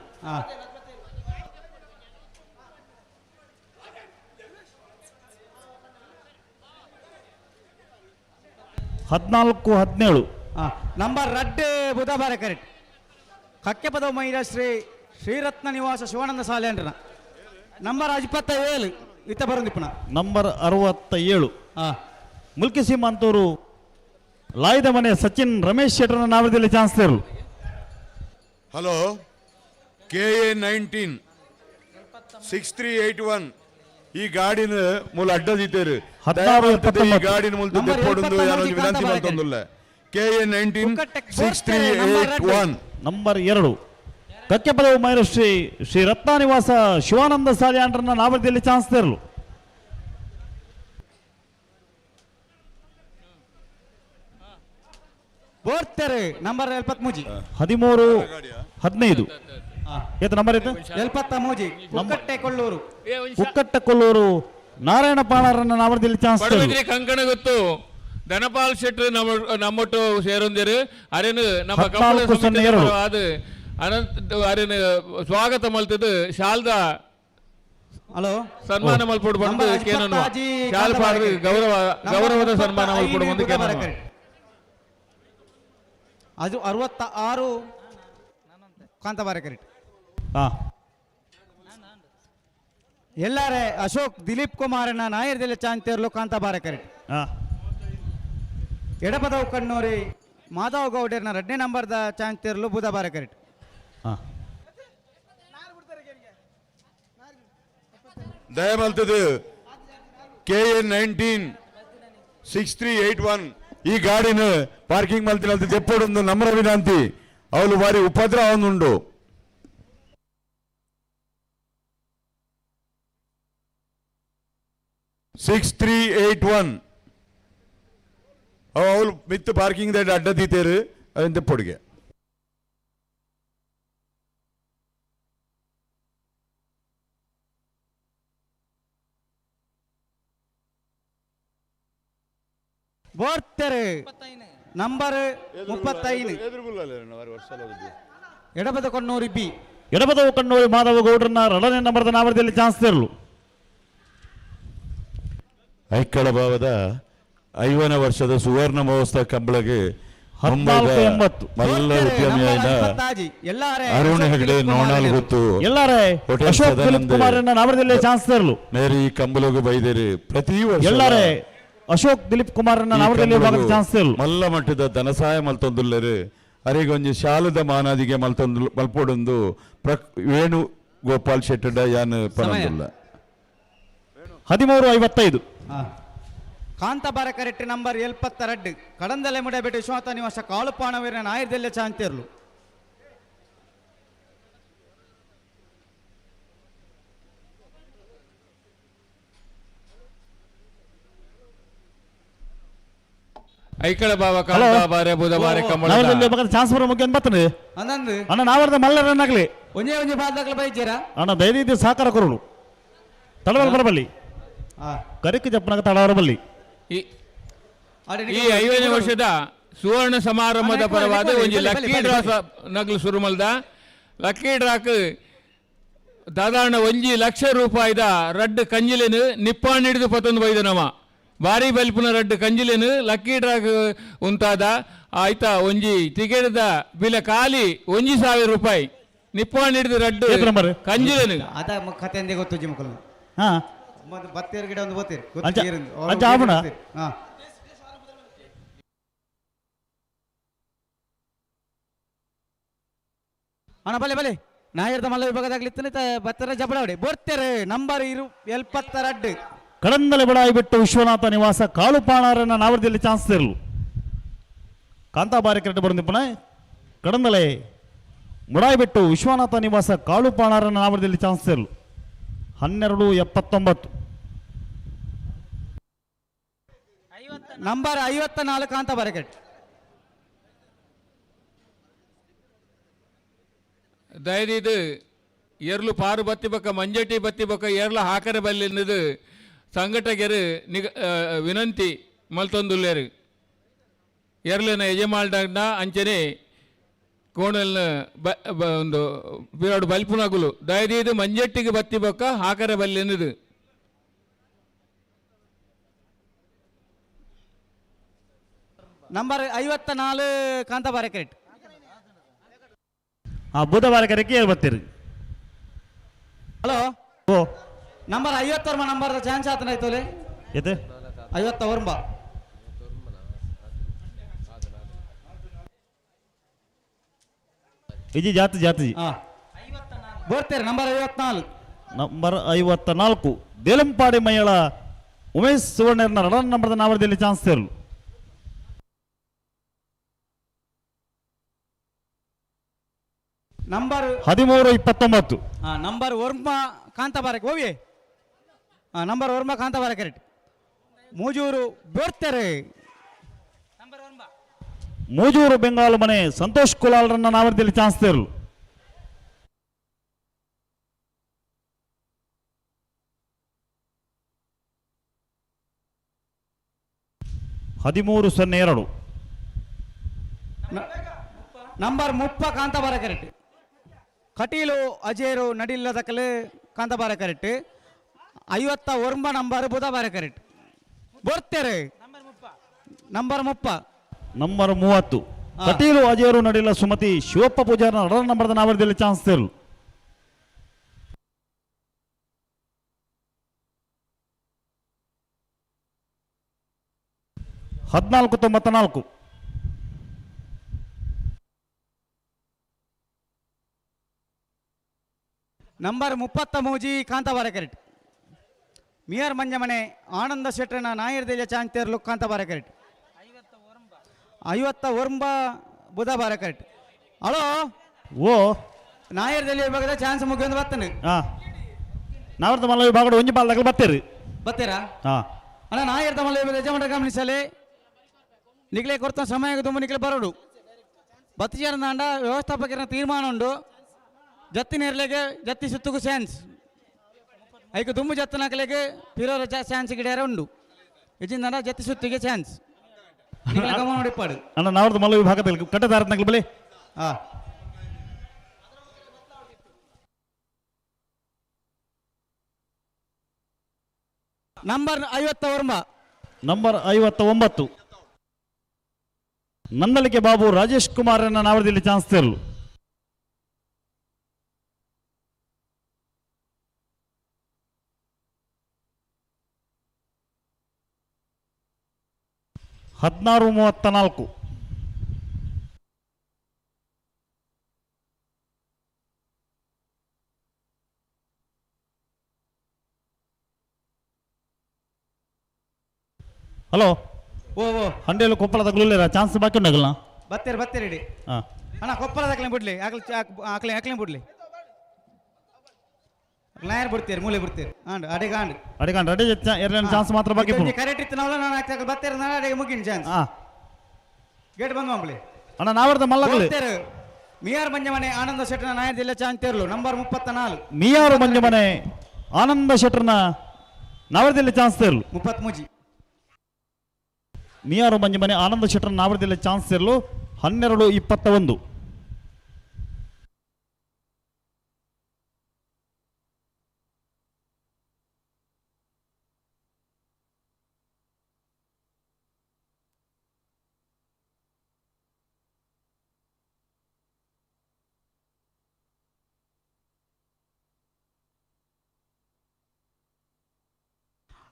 14:17. ನಂಬರ್ ರಡ್ಡು ಬುಧವಾರ ಕರೆಕ್ಟ್. ಕಕ್ಕೆಪದವು ಮೈರ ಶ್ರೀ ಶ್ರೀರತ್ನ ನಿವಾಸ ಶಿವಾನಂದ ಸಾಲೇಂದ್ರನ ನಂಬರ್ 27 ಇತ್ತ ಬರಂದಿಪ್ಪನ. ನಂಬರ್ 67. ಮುಲ್ಕಿ ಸೀಮಾಂತೂರು ಲಾಯ್ದ ಮನೆ ಸಚಿನ್ ರಮೇಶ್ ಶೆಟ್ಟರ್ನ ನಾವದಲ್ಲಿ ಚಾನ್ಸ್ ತೇರು. ಹಲೋ KA 19 6381 ಈ ಗಾಡಿನ ಮೂಲ ಅಡ್ಡ ದೀತೇರು. ಈ ಗಾಡಿನ ಮೂಲ ದೆಪ್ಪೊಡುಂದು ಯಾರೋ ವಿನಂತಿ ಮಲ್ತೊಂದುಲ್ಲ. KA 19 6381. ನಂಬರ್ 2 ಕಕ್ಕೆಪದವು ಮೈರಶ್ರೀ ಶ್ರೀ ರತ್ನ ನಿವಾಸ ಶಿವಾನಂದ ಸಾಲಿಯಾಂಡ್ರನ್ನ ನಾವರ್ದಿಯಲ್ಲಿ ಚಾನ್ಸ್ ತೇರಲು. ಬೋರ್ತೆರ್ ನಂಬರ್ 73. 13-15. ಏತ ನಂಬರ್ ಇತ್ತು? 73 ಕುಕ್ಕಟ್ಟೆ ಕೊಲ್ಲೂರು. ಕುಕ್ಕಟ್ಟೆ ಕೊಲ್ಲೂರು ನಾರಾಯಣ ಪಾಣಾರನ್ನ ನಾವರ್ದಲ್ಲಿ ಚಾನ್ಸ್. ಪಡುಬಿದ್ರಿ ಕಂಕಣ ಗೊತ್ತು ಧನಪಾಲ್ ಶೆಟ್ರು ನಮ್ಮ ನಮ್ಮೊಟ್ಟು ಸೇರೊಂದಿರು ಅರೇನು ನಮ್ಮ ಕಂಬಳ 14-02. ಅದು ಅನಂತ ಅರೇನು ಸ್ವಾಗತ ಮಲ್ತದ್ದು ಶಾಲ್ದ ಹಲೋ ಸನ್ಮಾನ ಮಲ್ಪೊಡು ಬಂದು ಕೇನನ್ವ ಶಾಲ್ ಪಾಡ್ದು ಗೌರವ ಗೌರವದ ಸನ್ಮಾನ ಮಲ್ಪೊಡು ಬಂದು ಕೇನನ್ವ. ಅದು 66 ಕಾಂತಾಬಾರೆ ಕರೆಕ್ಟ್. ಎಲ್ಲಾರೆ ಅಶೋಕ್ ದಿಲೀಪ್ ಕುಮಾರನ ನಾಯರ್ದೆಲ್ಲ ಚಾಂತೇರ್ಲು ಕಾಂತಾಬಾರೆ ಕರೆಕ್ಟ್. ಎಡಪದವು ಕಣ್ಣೂರಿ ಮಾಧವ ಗೌಡರ್ನ 2ನೇ ನಂಬರ್ದ ಚಾಂತೇರ್ಲು ಬುಧಬಾರೆ ಕರೆಕ್ಟ್. ದಯಮಲ್ತದು KN 19 6381 ಈ ಗಾಡಿನ ಪಾರ್ಕಿಂಗ್ ಮಲ್ತಿನ ದೆಪ್ಪೊಡೊಂದು ನಮ್ರ ವಿನಂತಿ. ಅವಳು ಬಾರಿ ಉಪದ್ರ ಅವನುಂಡು. ಸಿಕ್ಸ್ ತ್ರೀ ಏಟ್ ಒನ್ ಅವಳು ಮಿತ್ತು ಪಾರ್ಕಿಂಗ್ ದಡ್ಡ ಅಡ್ಡ ದೀತೇರು ಅದನ್ನ ದೆಪ್ಪೊಡಿಗೆ. ಬೋರ್ತೆರ್ ನಂಬರ್ 35 ಎಡಪದ ಕೊಣ್ಣೂರಿ ಬಿ. ಎಡಪದ ಕಣ್ಣೂರಿ ಮಾಧವ ಗೌಡ್ರನ್ನ 2ನೇ ನಂಬರ್ದ ನಾವರ್ದಲ್ಲಿ ಚಾನ್ಸ್ ತೇರಲು. ಐಕ್ಕಳ ಭಾವದ 50 ವರ್ಷದ ಸುವರ್ಣ ಮಹೋತ್ಸವ ಕಂಬಳಗೆ 14-80. ಮಲ್ಲ ಉದ್ಯಮಿಯಾದ ಅರುಣ್ ಹೆಗಡೆ ನೋಣಾಲ್ ಗೊತ್ತು. ಎಲ್ಲಾರೆ ಹೋಟೆಲ್ ಅಶೋಕ್ ದಿಲೀಪ್ ಸದಾನಂದ ಕುಮಾರನ್ನ ನಾವರ್ದಲ್ಲಿ ಚಾನ್ಸ್ ತೇರಲು. ಮೇರಿ ಕಂಬಳಗು ಬೈದೇರಿ ಪ್ರತಿ ವರ್ಷ ಎಲ್ಲಾರೆ ಅಶೋಕ್ ದಿಲೀಪ್ ಕುಮಾರನ್ನ ಈ ನಾವರ್ದಲ್ಲಿ ಕಂಬಳಗು ಚಾನ್ಸ್ ತೇರಲು. ಮಲ್ಲ ಮಟ್ಟದ ಧನಸಹಾಯ ಮಲ್ತೊಂದುಲ್ಲೆರು ಅರೆಗೊಂಜಿ ಶಾಲದ ಮಾನಾದಿಗೆ ಮಲ್ತೊಂದು ಮಲ್ಪೊಡೊಂದು ವೇಣು ಗೋಪಾಲ್ ಶೆಟ್ಟಡ ಯಾನ್ ಪನೊಂದುಲ್ಲ. 13-55. ಕಾಂತಾಬಾರ ಕರೆಕ್ಟ್ ನಂಬರ್ 72 ಕಡಂದಲೆ ಮುಡಬೇಟು ವಿಶ್ವನಾಥ ನಿವಾಸ ಕಾಳುಪಾಣವೀರನ ನಾಯರ್ದೆಲ್ಲ ಚಾಂತೇರ್ಲು. ಐಕಳ ಬಾವ ಕಾಂತಾಬಾರೆ ಬುಧಬಾರೆ ಕಂಬಳದ ನಾವರ್ದಲ್ಲಿ ಚಾನ್ಸ್ ಬರೋ ಮುಖ್ಯ ಬರ್ತದೆ. ಅಂದಂದು ಅಣ್ಣ ನಾವರ್ದ ಮಲ್ಲರನ್ನಾಗ್ಲಿ. ಒಂಜೇ ಒಂಜಿ ಬಾದಾಗ್ಲ ಬೈಜೇರಾ? ಅಣ್ಣ ದಯದೀತಿ ಸಹಕಾರ ಕೊರಳು ತಡವಲ್ ಬರಬಲ್ಲಿ ಕರಿಕ್ ಜಪ್ಪನಾಗ ತಡವರ ಬಲ್ಲಿ. ಈ 50ನೇ ವರ್ಷದ ಸುವರ್ಣ ಸಮಾರಂಭದ ಪರವಾದ ಒಂಜಿ ಲಕ್ಕಿ ಡ್ರಾ ನಗಲು ಸುರುಮಲ್ದ ಲಕ್ಕಿ ಡ್ರಾಕ್ ಸಾಧಾರಣ 1 ಲಕ್ಷ ರೂಪಾಯಿದ ರಡ್ಡು ಕಂಜಿಲೇನು ನಿಪ್ಪಾಣ್ ಹಿಡಿದು ಪತ್ತೊಂದು ಬೈದ ನಮ ಬಾರಿ ಬಲ್ಪುನ ರಡ್ಡು ಕಂಜಿಲೇನು ಲಕ್ಕಿ ಡ್ರಾಕ್ ಉಂತಾದ ಆಯ್ತಾ ಒಂಜಿ ಟಿಕೆಟ್ದ ಬಿಲೆ ಖಾಲಿ 1,000 ರೂಪಾಯಿ ನಿಪ್ಪಾಣ್ ಹಿಡಿದು ರಡ್ಡು ಕಂಜಿಲೇನು. ಅದ ಕತೆ ಎಂದೇ ಗೊತ್ತು ಜಿಮಕಲ್. ಬತ್ತೇರು ಗಿಡ ಒಂದು ಬತ್ತೇರು. ಅಂಚ ಆಪುಣ? ಅಣ್ಣ ಬಲೆ ಬಲೆ ನಾಯರ್ದ ಮಲ್ಲ ವಿಭಾಗದಾಗ್ಲಿತ್ತನೆ ಬತ್ತರ ಜಬಡಾವಡಿ ಬೋರ್ತೆರೆ ನಂಬರ್ 72. ಕಡಂದಲೆ ಬಡಾಯಿ ಬಿಟ್ಟು ವಿಶ್ವನಾಥ ನಿವಾಸ ಕಾಳುಪಾಣಾರನ್ನ ನಾವರ್ದಲ್ಲಿ ಚಾನ್ಸ್ ತೇರಲು. ಕಾಂತಾಬಾರಿ ಕರೆಕ್ಟ್ ಬರಂದಿಪ್ಪನ ಕಡಂದಲೆ ಮುಡಾಯಿ ಬಿಟ್ಟು ವಿಶ್ವನಾಥ ನಿವಾಸ ಕಾಳುಪಾಣಾರನ್ನ ನಾವರ್ದಲ್ಲಿ ಚಾನ್ಸ್ ತೇರಲು. 12-79. ನಂಬರ್ 54 ಕಾಂತಾಬಾರಿ ಕರೆಕ್ಟ್. ದಯದೀದು ಎರ್ಲು ಪಾರು ಬತ್ತಿ ಬಕ್ಕ ಮಂಜಟಿ ಬತ್ತಿ ಬಕ್ಕ ಎರ್ಲ ಹಾಕರೆ ಬಲ್ಲಿಂದದು ಸಂಘಟಕರು ನಿಗ ವಿನಂತಿ ಮಲ್ತೊಂದುಲ್ಲೇರು. ಎರ್ಲಿನ ಯಜಮಾನ್ಡ ಅಂಚನೆ ಕೋಣಲ್ನ ಒಂದು ಬಿರಾಡು ಬಲ್ಪುನಗುಲು ದಯದೀದು ಮಂಜಟ್ಟಿಗೆ ಬತ್ತಿ ಬಕ್ಕ ಹಾಕರೆ ಬಲ್ಲಿಂದದು. Number 54 Kantabare correct. ಬುಧವಾರ ಕರೆಕ್ಕೆ ಬರ್ತೀರಿ. ಹಲೋ ಓ ನಂಬರ್ 50 ನಂಬರ್ ಚಾನ್ಸ್ ಆತನ ಆಯ್ತೋಲೆ. ಎತ್ತೆ? 59. ಇಜಿ ಜಾತಿ ಜಾತಿ. ಬರ್ತೀರಿ ನಂಬರ್ 54. ನಂಬರ್ 54 ದೇಲಂಪಾಡಿ ಮೈಯಳ ಉಮೇಶ್ ಸುವರ್ಣರ್ನ ರಡನ್ ನಂಬರ್ದ ನಾವರ್ದಲ್ಲಿ ಚಾನ್ಸ್ ತೇರಲು. ನಂಬರ್ 13-29. ನಂಬರ್ ವರ್ಮ ಕಾಂತಾಬಾರಕ್ ಓವಿ. ನಂಬರ್ ವರ್ಮ ಕಾಂತಾಬಾರ ಕರೆಕ್ಟ್. ಮೂಜೂರು ಬೋರ್ತೆರೆ. Moojuru Bengal ಮನೆ ಸಂತೋಷ್ ಕುಲಾಲ್ರನ್ನ ನಾವರ್ದಲ್ಲಿ ಚಾನ್ಸ್ ತೇರ್ಲು. 13-02. ನಂಬರ್ 30 ಕಾಂತಾಬಾರ ಕರೆಕ್ಟ್. ಕಟೀಲು ಅಜೇರು ನಡಿಲ್ಲದಕಲು ಕಾಂತಾಬಾರ ಕರೆಕ್ಟ್. 59 ನಂಬರ್ ಬುಧಬಾರ ಕರೆಕ್ಟ್. ಬರ್ತಾರೆ ನಂಬರ್ 30. ನಂಬರ್ 30 ಕಟೀಲು ಅಜೇರು ನಡಿಲ್ಲ ಸುಮತಿ ಶಿವಪ್ಪ ಪೂಜಾರನ 2 ನಂಬರ್ದ ನಾವರ್ದಲ್ಲಿ ಚಾನ್ಸ್ ತೇರ್ಲು. 14-94. ನಂಬರ್ 33 ಕಾಂತಾಬಾರ ಕರೆಕ್ಟ್. ಮಿಯರ್ ಮಂಜಮನೆ ಆನಂದ ಶೆಟ್ಟರನ ನಾಯರ್ ದೇಜ ಚಾನ್ಸ್ ತೇರ್ಲು ಕಾಂತಾಬಾರ ಕರೆಕ್ಟ್. 59 ಬುಧಬಾರ ಕರೆಕ್ಟ್. ಹಲೋ ಓ ನಾಯರ್ ದೇಲಿ ವಿಭಾಗದ ಚಾನ್ಸ್ ಮುಗಿಯೊಂದು ಬರ್ತಾನೆ. ನಾವರ್ದ ಮಲ್ಲ ವಿಭಾಗದ ಒಂಜಿ ಬಾಲ್ದಾಗಲು ಬರ್ತೀರಿ ಬರ್ತೀರಾ? ಅಣ್ಣ ನಾಯರ್ದ ಮಲ್ಲ ವಿಭಾಗದ ಯಜಮಾನರ ಗಮನಿಸಲಿ ನಿಗಲೇ ಕೊಡ್ತ ಸಮಯ ತುಂಬ ನಿಗಲೇ ಬರೋಡು ಬತ್ತಿಜಾರ ದಾಂಡ ವ್ಯವಸ್ಥಾಪಕರ ತೀರ್ಮಾನ ಉಂಡು. ಜತ್ತಿ ನೇರ್ಲೆಗೆ ಜತ್ತಿ ಸುತ್ತುಗು ಚಾನ್ಸ್ ಐಕು ದುಂಬು ಜತ್ತು ನಕಲೆಗೆ ಪಿರೋರ ಚಾನ್ಸ್ ಗಿಡಿಯಾರ ಉಂಡು. ಇಜಿಂದ ಜತ್ತಿ ಸುತ್ತಿಗೆ ಚಾನ್ಸ್ ಗಮನ ನೋಡಿಪ್ಪಾಡು. ಅಣ್ಣ ನಾವರ್ದ ಮಲ್ಲ ವಿಭಾಗದಲ್ಲಿ ಕಟ್ಟದಾರ ನಗಲು ಬಲಿ. ನಂಬರ್ 59. ನಂಬರ್ 59 ನಂದಲಿಕೆ ಬಾಬು ರಾಜೇಶ್ ಕುಮಾರ್ ಅನ್ನ ನಾವರ್ದಲ್ಲಿ ಚಾನ್ಸ್ ತೇರ್ಲು. 16-34. ಹಲೋ ಓ ಓ ಹಂಡೇಲು ಕೊಪ್ಪಳ ತಗಲುಲ್ಲೇರಾ ಚಾನ್ಸ್ ಬಾಕಿ ಉಂಡಗಲ್ಲ. ಬತ್ತೀರಿ ಬತ್ತೀರಿ ಇಡಿ. ಅಣ್ಣ ಕೊಪ್ಪಳದ ಅಕ್ಲೆ ಬಿಡ್ಲಿ ಆಕಲಿ ಆಕಲೆ ಆಕಲೆ ಬಿಡ್ಲಿ ನಾಯರ್ ಬಿಡ್ತೀರಿ ಮೂಲೆ ಬಿಡ್ತೀರಿ ಆಂಡ್ ಅಡೆಗೆ ಆಂಡ್ ಅಡಿಗಾಂಡ್ ರೆಡಿ ಎರಡು ಚಾನ್ಸ್ ಮಾತ್ರ ಬಾಕಿ ಇಪ್ಪುನು. ಕರೆಕ್ಟ್ ಇತ್ತು ನಾವಲ್ಲ ನಾನು ಹಾಕ್ತಾ ಬತ್ತೀರಿ ನಾನು ಅಡೆಗೆ ಮುಗಿನ ಚಾನ್ಸ್ ಗೇಟ್ ಬಂದು ಅಂಬ್ಲಿ. ಅಣ್ಣ ನಾವರ್ದ ಮಲ್ಲಗಲಿ ಮಿಯಾರ್ ಮಂಜಮನೆ ಆನಂದ ಶೆಟ್ಟನ ನಾಯರ್ ಜಿಲ್ಲೆ ಚಾನ್ಸ್ ತೇರ್ಲು ನಂಬರ್ 34. ಮಿಯಾರು ಮಂಜಮನೆ ಆನಂದ ಶೆಟ್ಟರ್ನ ನಾವರ್ದಲ್ಲಿ ಚಾನ್ಸ್ ತೇರ್ಲು. 33. ಮಿಯಾರು ಮಂಜಮನೆ ಆನಂದ ಶೆಟ್ಟರ್ನ ನಾವರ್ದಲ್ಲಿ ಚಾನ್ಸ್ ತೇರ್ಲು 12-21.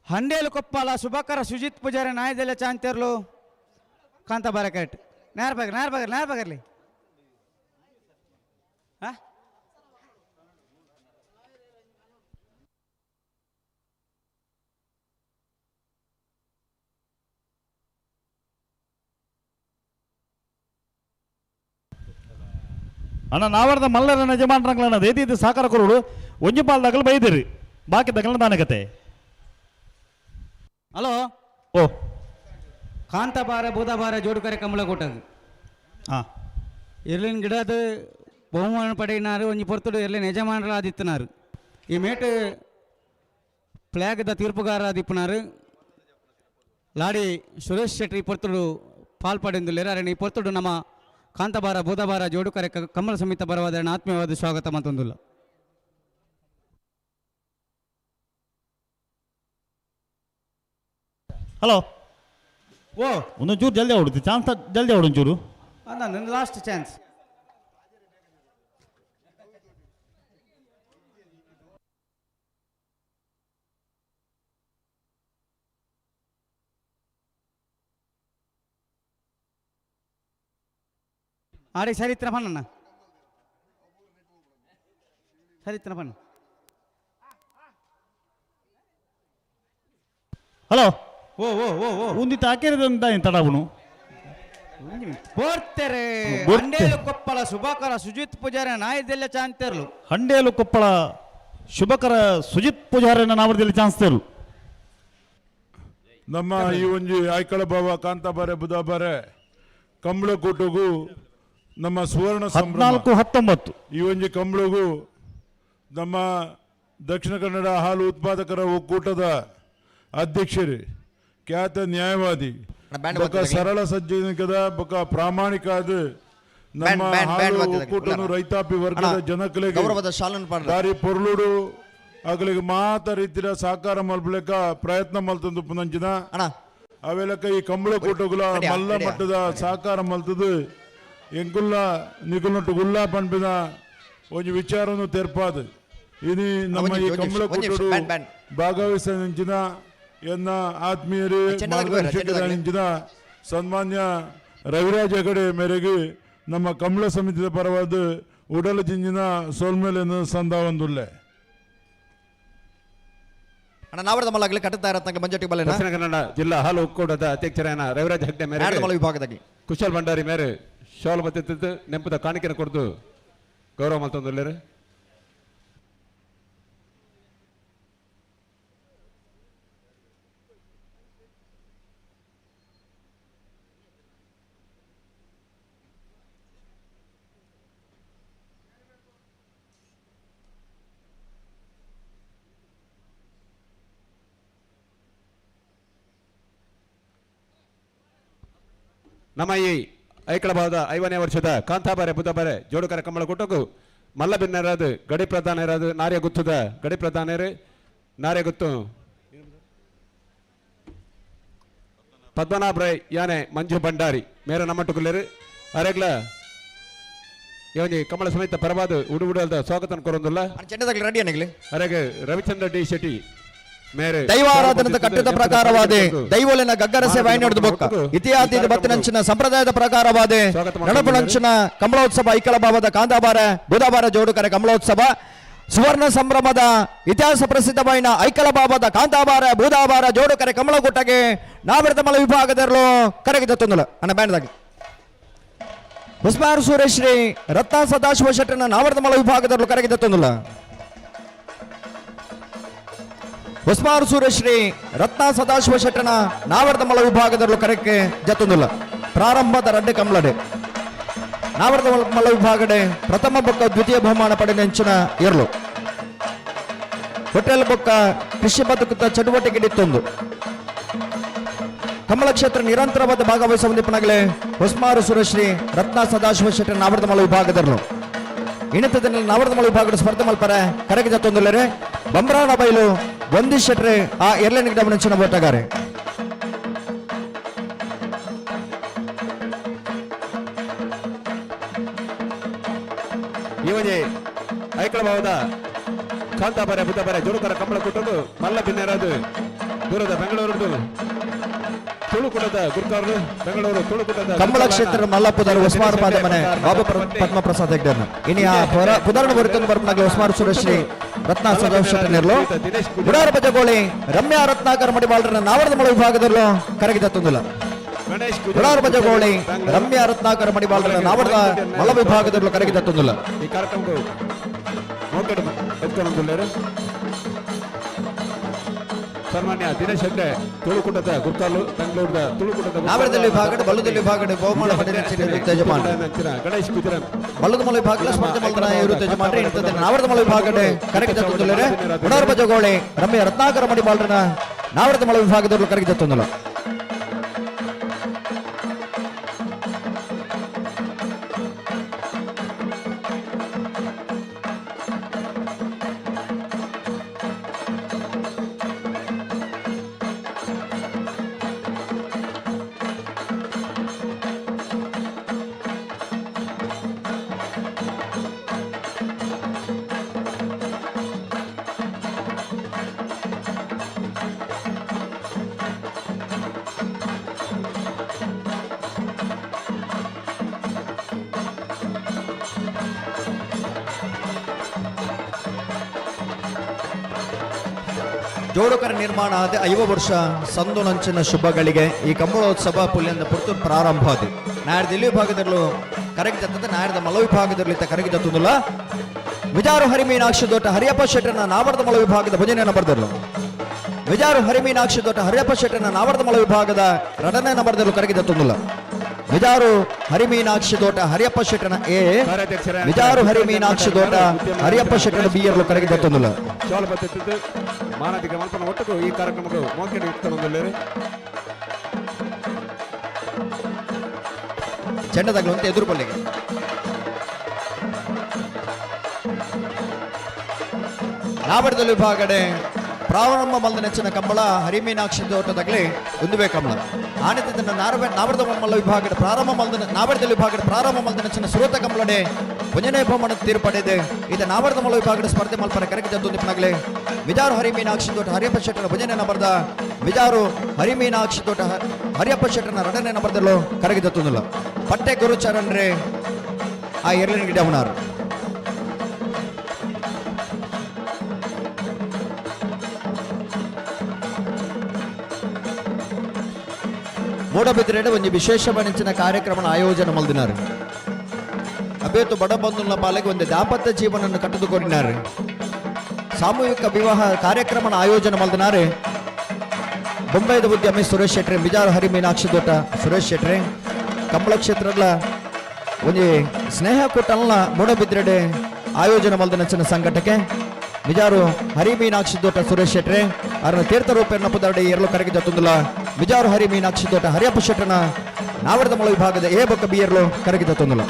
ಹಂಡೇಲು ಕೊಪ್ಪಲ ಸುಭಾಕರ ಸುಜಿತ್ ಪೂಜಾರಿ ನಾಯದೆಲ್ಲ ಚಾಂತೇರ್ಲು ಕಾಂತಾಬಾರ ಕರೆಕ್ಟ್. ನೇರ ಬಗ್ರಿ ನೇರ ಬಗ್ರಿ ನೇರ ಬಗರ್ಲಿ. ಅಣ್ಣ ನಾವರ್ದ ಮಲ್ಲರ ಯಜಮಾನ್ರಂಗ್ಲಣ್ಣ ದೇದಿ ಸಾಕಾರ ಕೊರೋಡು ಒಂಜಿ ಪಾಲ್ ದಗಲು ಬೈದಿರಿ ಬಾಕಿ ದಗಲ ದಾನಕತೆ. ಹಲೋ ಓ ಕಾಂತಾಬಾರ ಬೂದಾಬಾರ ಜೋಡುಕರೆ ಕಮಲ ಕೂಟದು ಇರ್ಲಿನ ಗಿಡದ ಬಹುಮಾನ ಪಡೆಯಿನಾರು ಒಂಜಿ ಪೊರ್ತುಡು ಇರ್ಲಿನ ಯಜಮಾನರಾದಿತ್ತನಾರು ಈ ಮೇಟು ಫ್ಲಾಗ್ದ ತೀರ್ಪುಗಾರ ಆದಿಪ್ಪನಾರು ಲಾಡಿ ಸುರೇಶ್ ಶೆಟ್ಟಿ ಈ ಪೊರ್ತುಡು ಪಾಲ್ಪಡೆಂದುಲ್ಲೇರು. ಅರೆ ಈ ಪೊರ್ತುಡು ನಮ್ಮ ಕಾಂತಾಬಾರ ಬೂದಾಬಾರ ಜೋಡುಕರೆ ಕಮಲ ಸಮಿತ ಬರವಾದ ಆತ್ಮೀಯವಾದ ಸ್ವಾಗತ ಮತ್ತೊಂದುಲ್ಲ. ಹಲೋ ಓ ಒಂದೊಂದು ಚೂರು ಜಲ್ದಿ ಹೊಡುತ್ತೆ ಚಾನ್ಸ್ ಜಲ್ದಿ ಹೊಡು ಒಂಚೂರು. ನನ್ನ ಲಾಸ್ಟ್ ಚಾನ್ಸ್. ಆಡಿ ಸರಿ ಇತ್ತಿನ ಪಣ್ಣ ಸರಿ ಇತ್ತಿನ ಪಣ್ಣ. ಹಲೋ ಓ ಓ ಓ ಓ ಉಂದಿತ್ತ ಹಾಕಿರೋದಂತ ತಡಾಬುನು ಬೋರ್ತೆರೆ ಹಂಡೇಲು ಕೊಪ್ಪಳ ಶುಭಕರ ಸುಜಿತ್ ಪೂಜಾರಿ ನಾಯದೆಲ್ಲ ಚಾಂತೇರ್ಲು. ಹಂಡೇಲು ಕೊಪ್ಪಳ ಶುಭಕರ ಸುಜಿತ್ ಪೂಜಾರಿನ ನಾವರ್ದಲ್ಲಿ ಚಾನ್ಸ್ ತೇರ್ಲು. ನಮ್ಮ ಈ ಒಂಜಿ ಆಯ್ಕಳ ಬಾವ ಕಾಂತಾಬಾರೆ ಬುಧಾಬಾರೆ ಕಂಬಳಕೂಟಗೂ ನಮ್ಮ ಸುವರ್ಣ ಸಂಭ್ರಮ. 14-19. ಈ ಒಂಜಿ ಕಂಬಳಗೂ ನಮ್ಮ ದಕ್ಷಿಣ ಕನ್ನಡ ಹಾಲು ಉತ್ಪಾದಕರ ಒಕ್ಕೂಟದ ಅಧ್ಯಕ್ಷರು, ಖ್ಯಾತ ನ್ಯಾಯವಾದಿ, ಬ್ಯಾಂಡ್ ಬೊಕ ಬರ್ತದೆ. ಸರಳ ಸಜ್ಜನಿಕದ ಬೊಕ ಪ್ರಾಮಾಣಿಕ ಆದ ನಮ್ಮ ಬ್ಯಾಂಡ್, ಬ್ಯಾಂಡ್, ಬ್ಯಾಂಡ್ ಹಾಲು ಬರ್ತದೆ. ಒಕ್ಕೂಟನು ರೈತಾಪಿ ವರ್ಗದ ಅಣ್ಣ, ಜನಕಲೆಗೆ ಗೌರವದ ಶಾಲನ್ನು ಪಾಡ್ರೆ. ದಾರಿ ಪೊರ್ಲುಡು ಅಗಲಿಗೆ ಮಾತ ರೀತಿಯ ಸಾಕಾರ ಮಲ್ಪಲೆಕ ಪ್ರಯತ್ನ ಮಲ್ತಂದು ಪುನಂಚಿನ ಅವೆಲಕ ಈ ಕಂಬಳ ಕೂಟಗುಲ ರೆಡಿಯಾ? ಮಲ್ಲ ರೆಡಿಯಾ? ಮಟ್ಟದ ಸಾಕಾರ ಮಲ್ತದು ಎಂಕುಲ್ಲ ನಿಗುಲೊಟ್ಟು ಗುಲ್ಲ ಪನ್ಪಿನ ಒಂಜಿ ವಿಚಾರನು ತೆರ್ಪಾದು ಇನಿ ನಮ್ಮ ಒಂಜಿ ಈ ನಿಮಿಷ, ಕಂಬಳ ಒಂಜಿ ನಿಮಿಷ, ಕೂಟಡು ಬ್ಯಾಂಡ್, ಬ್ಯಾಂಡ್. ಭಾಗವಹಿಸಿದ ಎನ್ನ ಆತ್ಮೀಯರೇ ಚೆಂಡದಾಗ್ಲಿ ಬರ್ರಿ, ಚೆಂಡದಾಗ್ಲಿ. ಮಾರ್ಗದರ್ಶಕರಾದ ಸನ್ಮಾನ್ಯ ರವಿರಾಜ್ ಹೆಗಡೆ ಮೇರೆಗೆ ನಮ್ಮ ಕಮಲ ಸಮಿತಿಯ ಪರವಾದ ಉಡಲ ಜಿಂಜಿನ ಸೋಲ್ಮೇಲೆಯನ್ನು ಸಂದಾವಂದುಲ್ಲೆ. ಅಣ್ಣ, ನಾವರದ ಮಲ್ಲಗಲಿ ಕಟ್ಟುತ್ತಾ ಇರತ್ತಂಗೆ ಮಂಜೊಟ್ಟಿ ಬಲ್ಲೆನ. ದಕ್ಷಿಣ ಕನ್ನಡ ಜಿಲ್ಲಾ ಹಾಲು ಒಕ್ಕೂಟದ ಅಧ್ಯಕ್ಷರಾದ ರವಿರಾಜ್ ಹೆಗ್ಡೆ ಮೇರೆಗೆ ನಾಡದ ಮಲ್ಲ ವಿಭಾಗದಾಗಿ ಕುಶಲ್ ಭಂಡಾರಿ ಮೇರೆ ಶಾಲು ಬತ್ತಿತ್ತು ನೆಂಪದ ಕಾಣಿಕೆನ ಕೊಡ್ದು ಗೌರವ ಮಲ್ತೊಂದುಲ್ಲೇರು. ನಮ್ಮ ಈ ಐಕಳಭಾವದ 50ನೇ ವರ್ಷದ ಕಾಂತಾಬಾರೆ ಬುದ್ಧಬಾರೆ ಜೋಡುಕರ ಕಂಬಳ ಕೂಟಕ್ಕೂ ಮಲ್ಲ ಬಿನ್ನರಾದ ಗಡಿ ಪ್ರಧಾನರಾದ ನಾರ್ಯ ಗುತ್ತದ ಗಡಿ ಪ್ರಧಾನರು ನಾರ್ಯ ಗುತ್ತು ಪದ್ಮನಾಭ ರೈ ಯಾನೆ ಮಂಜು ಭಂಡಾರಿ ಮೇರ ನಮ್ಮಟ್ಟುಕುಲ್ಲೇರು ಅರೆಗ್ಲ ಇವನಿ ಕಮಲ ಸಮೇತ ಪರವಾದ ಉಡುಗುಡಲ್ದ ಸ್ವಾಗತ ಕೊರೊಂದುಲ್ಲ. ಚೆಂಡದಾಗ್ಲಿ ರೆಡಿ ಅನ್ನಗ್ಲಿ. ಅರೆಗೆ ರವಿಚಂದ್ರ ಡಿ ಶೆಟ್ಟಿ ಮೇರೆ ದೈವಾರಾಧನದ ಕಟ್ಟಿದ ಪ್ರಕಾರವಾದೆ ದೈವಲಿನ ಗಗ್ಗರ ಸೇವೆ ನಡೆದು ಬೊಕ್ಕ ಇತಿಹಾಸದ ಬತ್ತಿನಂಚಿನ ಸಂಪ್ರದಾಯದ ಪ್ರಕಾರವಾದೆ ನಡಪುನಂಚಿನ ಕಮಲೋತ್ಸವ ಐಕಳಭಾವದ ಕಾಂದಾಬಾರ ಬುಧವಾರ ಜೋಡುಕರೆ ಕಮಲೋತ್ಸವ ಸುವರ್ಣ ಸಂಭ್ರಮದ ಇತಿಹಾಸ ಪ್ರಸಿದ್ಧವಾದ ಐಕಳಭಾವದ ಕಾಂತಾಬಾರ ಬೂದಾಬಾರ ಜೋಡುಕರೆ ಕಮಲಗುಟ್ಟಗೆ ನಾವಿರತಮಲ ವಿಭಾಗದಲ್ಲೂ ಕರಗಿದ ತೊಂದಲ ಅಣ್ಣ ಬ್ಯಾಂಡ್ದಾಗಿ ಹೊಸ್ಮಾರು ಸುರೇಶ್ರೀ ರತ್ನ ಸದಾಶಿವ ಶೆಟ್ಟನ ನಾವರದಮಲ ವಿಭಾಗದಲ್ಲೂ ಕರಗಿದ ತೊಂದಲ ಹೊಸ್ಮಾರು ಸೂರ್ಯಶ್ರೀ ರತ್ನ ಸದಾಶಿವ ಶೆಟ್ಟನ ನಾವರದಮಲ ವಿಭಾಗದಲ್ಲೂ ಕರಕ್ಕೆ ಜತ್ತೊಂದುಲ್ಲ ಪ್ರಾರಂಭದ ರಡ್ಡೆ ಕಮಲಡೆ ನಾವರದಮಲ ವಿಭಾಗಡೆ ಪ್ರಥಮ ಬೊಕ್ಕ ದ್ವಿತೀಯ ಬಹುಮಾನ ಪಡೆದ ಹೆಂಚಿನ ಇರಲು ಹೋಟೆಲ್ ಬೊಕ್ಕ ಕೃಷಿ ಬದುಕುತ್ತ ಚಟುವಟಿಕೆ ಇತ್ತೊಂದು ಕಮಲ ಕ್ಷೇತ್ರ ನಿರಂತರವಾದ ಭಾಗವಹಿಸುವ ನಿಪುಣಗಳೇ ಹೊಸ್ಮಾರು ಸುರಶ್ರೀ ರತ್ನ ಸದಾಶಿವ ಶೆಟ್ಟನ ನಾವರದಮಲ ವಿಭಾಗದಲ್ಲೂ ಇಣತದಲ್ಲಿ ನಾವರದಮಲ ವಿಭಾಗದ ಸ್ಪರ್ಧೆ ಮಲ್ಪರೆ ಕರೆಗೆ ಜತ್ತೊಂದುಲ್ಲರೆ ಬಂಬ್ರಾಣ ಬೈಲು ಒಂದಿ ಶೆಟ್ರೆ ಆ ಎರ್ಲೆನ್ ಗಿಡ ಓಟಗಾರೆ. ಈ ಒಂಜಿ ಐಕಳಭಾವದ ಕಾಂತಾಬಾರೆ ಬುದ್ಧಬಾರೆ ಜೋಡುಕರ ಕಂಬಳ ಕೊಟ್ಟದ್ದು ಮಲ್ಲ ಬಿನ್ನೆರಾದ ದೂರದ ಬೆಂಗಳೂರು ತುಳುಕೂಟದ ಗುರುಕಾರರು ಬೆಂಗಳೂರು ತುಳುಕೂಟದ ಕಂಬಳ ಕ್ಷೇತ್ರದ ಮಲ್ಲಪ್ಪದಾರು ಹೊಸ್ಮಾರು ಪಾದ ಮನೆ ಬಾಬು ಪದ್ಮಪ್ರಸಾದ್ ಹೆಗ್ಡೆಯನ್ನು ಇನಿ ಆ ಪುದರ್ನ ಬರುತ್ತನ್ನು ಬರ್ಪನಾಗಲಿ ಹೊಸ್ಮಾರು ಸುರಶ್ರೀ ರತ್ನ ಸದಾಶಿವ ಶೆಟ್ಟನೆರ್ಲು ಗುಡಾರ ಬಜಗೋಳಿ ರಮ್ಯಾ ರತ್ನಾಕರ್ ಮಡಿವಾಳರನ್ನ ನಾವರದ ಮಳ ವಿಭಾಗದಲ್ಲೂ ಕರಗಿದ ತೊಂದಿಲ್ಲ. ಗುಡಾರ ಬಜಗೋಳಿ ರಮ್ಯಾ ರತ್ನಾಕರ್ ಮಡಿವಾಳರನ್ನ ನಾವರದ ಮಳ ವಿಭಾಗದಲ್ಲೂ ಕರಗಿದ ತೊಂದಿಲ್ಲ. ಈ ಕಾರ್ಯಕ್ರಮಕ್ಕೆ ಸನ್ಮಾನ್ಯ ದಿನೇಶ್ ಹೆಗ್ಡೆ ತುಳುಕೂಟದ ಗುರ್ಕಾಲು ಬೆಂಗಳೂರದ ತುಳುಕೂಟದ ನಾವರದಲ್ಲಿ ವಿಭಾಗಡೆ ಬಲ್ಲದಲ್ಲಿ ವಿಭಾಗಡೆ ಬಹುಮಾನ ಪಡೆದ ಯಜಮಾನ ಗಣೇಶ್ ಗುಜರಾತ್ ಬಲ್ಲದ ಮಲ ವಿಭಾಗದ ಸ್ಪರ್ಧೆ ಮಲ್ದನ ಇವರು ಯಜಮಾನರೇ ಇರ್ತದೆ. ನಾವರದ ಮಲ ವಿಭಾಗಡೆ ಕರಗಿದ ತೊಂದಲರೆ ಗುಡಾರ ಬಜಗೋಳಿ ರಮ್ಯ ರತ್ನಾಕರ ಮಡಿವಾಳರನ್ನ ನಾವರದ ಮಲ ವಿಭಾಗದವರು ಕರಗಿದ ತೊಂದಲ. ಜೋಡುಕರ ನಿರ್ಮಾಣ ಆದ 50 ವರ್ಷ ಸಂದು ನಂಚಿನ ಶುಭಗಳಿಗೆ ಈ ಕಂಬಳೋತ್ಸವ ಪುಲ್ಯಂದ ಪುರ್ತು ಪ್ರಾರಂಭ ಆದಿ. ನಾಡ್ದ ಇಲ್ಲಿ ವಿಭಾಗದಲ್ಲೂ ಕರಗಿದ ನಾಡ್ದ ಮಲ ವಿಭಾಗದಲ್ಲಿ ಇತ್ತ ಕರಗಿದ ತುದುಲ ವಿಜಾರು ಹರಿಮೀನಾಕ್ಷಿ ದೊಡ್ಡ ಹರಿಯಪ್ಪ ಶೆಟ್ಟರನ ನಾವರದ ಮಲ ವಿಭಾಗದ ಭಜನೆಯನ್ನು ಬರೆದರು. ವಿಜಾರು ಹರಿಮೀನಾಕ್ಷಿ ದೊಡ್ಡ ಹರಿಯಪ್ಪ ಶೆಟ್ಟರನ ನಾವರದ ಮಲ ವಿಭಾಗದ ರಡನೆ ನಂಬರ್ದಲ್ಲೂ ಕರಗಿದ ತುದುಲ. ಮಿಜಾರು ಹರಿಮೀನಾಕ್ಷಿ ತೋಟ ಹರಿಯಪ್ಪ ಶೆಟ್ಟನ ಎ, ಮಿಜಾರು ಹರಿಮೀನಾಕ್ಷಿ ತೋಟ ಹರಿಯಪ್ಪ ಶೆಟ್ಟನ ಬಿ ಎರ್ಲು ಕರಗಿ ದತ್ತೊಂದುಲ್ಲ. ಚಾಲು ಬತ್ತಿತ್ತು ಮಾನದಿಕ ಮಲ್ಪನ ಒಟ್ಟುಗು ಈ ಕಾರ್ಯಕ್ರಮಕ್ಕೆ ಮೋಕೆಡ್ ಇತ್ತೊಂದುಲ್ಲೇರು. ಚೆಂಡದಾಗಲು ಅಂತ ಎದುರು ಬಲ್ಲಿಗೆ ನಾವಡದಲ್ಲಿ ವಿಭಾಗಡೆ ಪ್ರಾರಂಭ ಮಲ್ದ ನೆಚ್ಚಿನ ಕಂಬಳ ಹರಿಮೀನಾಕ್ಷಿ ತೋಟದಾಗಲಿ ಒಂದುವೇ ಕಂಬಳ. ಆನೆತಿದ್ದನ್ನ ನಾವರದ ಮಲ್ಲ ವಿಭಾಗದ ಪ್ರಾರಂಭ ಮಲ್ದ ನಾವಡದಲ್ಲಿ ವಿಭಾಗದ ಪ್ರಾರಂಭ ಮಲ್ದ ನೆಚ್ಚಿನ ಸುರತ ಕಂಬಳಡೆ ಒಂಜನೇ ಬಹುಮಾನ ತೀರ್ಪಡೆದೆ. ಇದು ನಾವರದ ಮಲ್ಲ ವಿಭಾಗದ ಸ್ಪರ್ಧೆ ಮಲ್ಪರ ಕರಗಿ ಜಂತು ವಿಜಾರು ಹರಿಮೀನಾಕ್ಷಿ ತೋಟ ಹರಿಯಪ್ಪ ಶೆಟ್ಟರ ಭಜನೆ ನಂಬರ್ದ ವಿಜಾರು ಹರಿಮೀನಾಕ್ಷಿ ತೋಟ ಹರಿಯಪ್ಪ ಶೆಟ್ಟರನ ರಡನೆ ನಂಬರ್ದಲ್ಲೂ ಕರಗಿ ಜತ್ತೊಂದಿಲ್ಲ. ಪಟ್ಟೆ ಗುರುಚರಣ್ ರೇ ಆ ಎರ್ಲಿನ ಗಿಡ ಅವನಾರು. ಮೂಡಬಿದ್ರೆಡೆ ಒಂದು ವಿಶೇಷವಾದ ಕಾರ್ಯಕ್ರಮ ಆಯೋಜನೆ ಮಲ್ದಿನಾರು. ಅಬೇತು ಬಡ ಬಂಧುಗಳ ಪಾಲಿಗೆ ಒಂದು ದಾಂಪತ್ಯ ಜೀವನವನ್ನು ಕಟ್ಟಿದುಕೊಂಡಿದ್ದಾರೆ. ಸಾಮೂಹಿಕ ವಿವಾಹ ಕಾರ್ಯಕ್ರಮ ಆಯೋಜನೆ ಮಲ್ದಿನಾರು. ಬೊಂಬೈದ ಉದ್ಯಮಿ ಸುರೇಶ್ ಶೆಟ್ಟಿ, ಮಿಜಾರು ಹರಿ ಮೀನಾಕ್ಷಿ ದೊಡ್ಡ ಸುರೇಶ್ ಶೆಟ್ಟಿ ಕಂಬಳ ಕ್ಷೇತ್ರದ ಒಂದು ಸ್ನೇಹ ಕೂಟಲ್ನ ಮೂಡಬಿದ್ರೆಡೆ ಆಯೋಜನೆ ಮಲ್ದಿನಂಚಿನ ಸಂಘಟಕೆ ಮಿಜಾರು ಹರಿ ಮೀನಾಕ್ಷಿ ದೊಡ್ಡ ಸುರೇಶ್ ಶೆಟ್ಟಿ ಅವರ ತೀರ್ಥ ರೂಪೇಣ ಪುದಾಡಿ ಎರಲು ಕರಗಿ ಜತ್ತೊಂದುಲ. ಮಿಜಾರು ಹರಿ ಮೀನಾಕ್ಷಿ ದೊಡ್ಡ ಹರಿಯಪ್ಪ ಶೆಟ್ಟನ ನಾವರದ ಮೊಳ ವಿಭಾಗದ ಎ ಬೊಕ್ಕ ಬಿ ಎರಲು ಕರಗಿ ಜತ್ತೊಂದುಲ.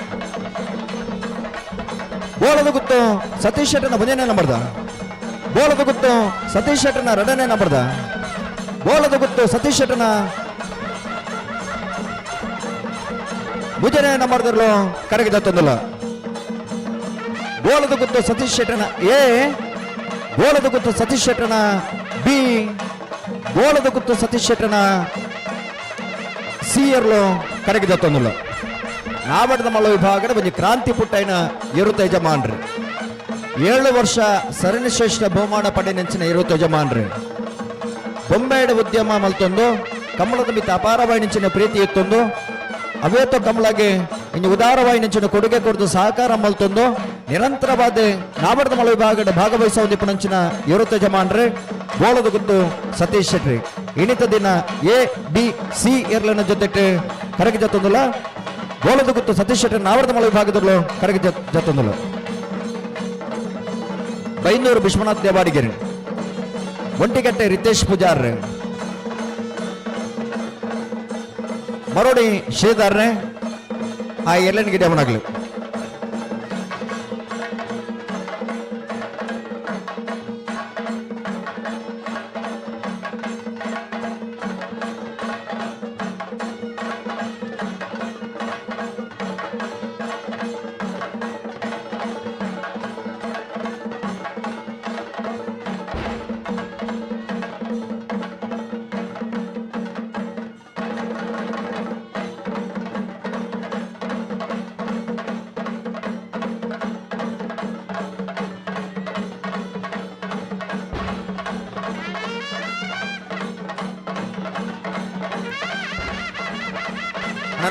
ಬೋಳದ ಗುತ್ತು ಸತೀಶ್ ಶೆಟ್ಟನ ಒಂದನೇ ನಂಬರ್ದ, ಬೋಳದ ಗುತ್ತು ಸತೀಶ್ ಶೆಟ್ಟನ ಎರಡನೇ ನಂಬರ್ದ, ಬೋಳದ ಗುತ್ತು ಸತೀಶ್ ಶೆಟ್ಟನ ಮುಜನೇ ನಂಬರ್ದಲ್ಲೂ ಕರಗಿ ಜತ್ತೊಂದುಲ. ಬೋಳದ ಗುತ್ತು ಸತೀಶ್ ಶೆಟ್ಟನ ಎ, ಬೋಳದ ಗುತ್ತು ಸತೀಶ್ ಶೆಟ್ಟನ ಬಿ, ಬೋಳದ ಗುತ್ತು ಸತೀಶ್ ಶೆಟ್ಟನ ಸಿ ಎರ್ಲು ಕರಗಿ ಜತ್ತೊಂದುಲ. ನಾವಡದ ಮಲ್ಲ ವಿಭಾಗದ ಒಂಜಿ ಕ್ರಾಂತಿ ಪುಟ್ಟೈನ ಎರುತ ಯಜಮಾನ್ರಿ 7 ವರ್ಷ ಸರಣಿ ಶ್ರೇಷ್ಠ ಬಹುಮಾನ ಪಡೆನೆಂಚಿನ ಎರುತ ಯಜಮಾನ್ರಿ ಬೊಂಬೆಡ ಉದ್ಯಮ ಮಲ್ತೊಂದು ಕಮಲದ ಮಿತ್ತ ಅಪಾರವಾಯಿನಂಚಿನ ಪ್ರೀತಿ ಇತ್ತೊಂದು ಅವೇತ ಕಮಲಗೆ ಇನ್ನು ಉದಾರವಾಯಿನಂಚಿನ ಕೊಡುಗೆ ಕೊಡ್ದು ಸಹಕಾರ ಮಲ್ತೊಂದು ನಿರಂತರವಾದ ನಾವಡದ ಮಳ ವಿಭಾಗದ ಭಾಗವಹಿಸುವ ಪುಣಂಚಿನ ಎರುತ ಯಜಮಾನ್ರಿ ಬೋಳದ ಗುತ್ತು ಸತೀಶ್ ಶೆಟ್ಟಿ. ಇಣಿತ ದಿನ ಎ ಬಿ ಸಿ ಎರ್ಲನ ಜೊತೆ ಕರಗಿ ಜತ್ತೊಂದುಲ. ಬೋಳದ ಗುತ್ತು ಸತೀಶ್ ಶೆಟ್ಟಿ ನಾವರದ ಮಳ ವಿಭಾಗದಲ್ಲೂ ಕರಗಿ ಜತ್ತೊಂದುಲ. ಬೈಂದೂರು ವಿಶ್ವನಾಥ್ ದೇವಾಡಿಗೆರೆ, ಒಂಟಿಗಟ್ಟೆ ರಿತೇಶ್ ಪೂಜಾರ್, ಮರೋಡಿ ಶ್ರೀಧರ್ರೆ ಆ ಎರ್ಲನ್ ಗಿಡ ಅವನಾಗ್ಲಿ.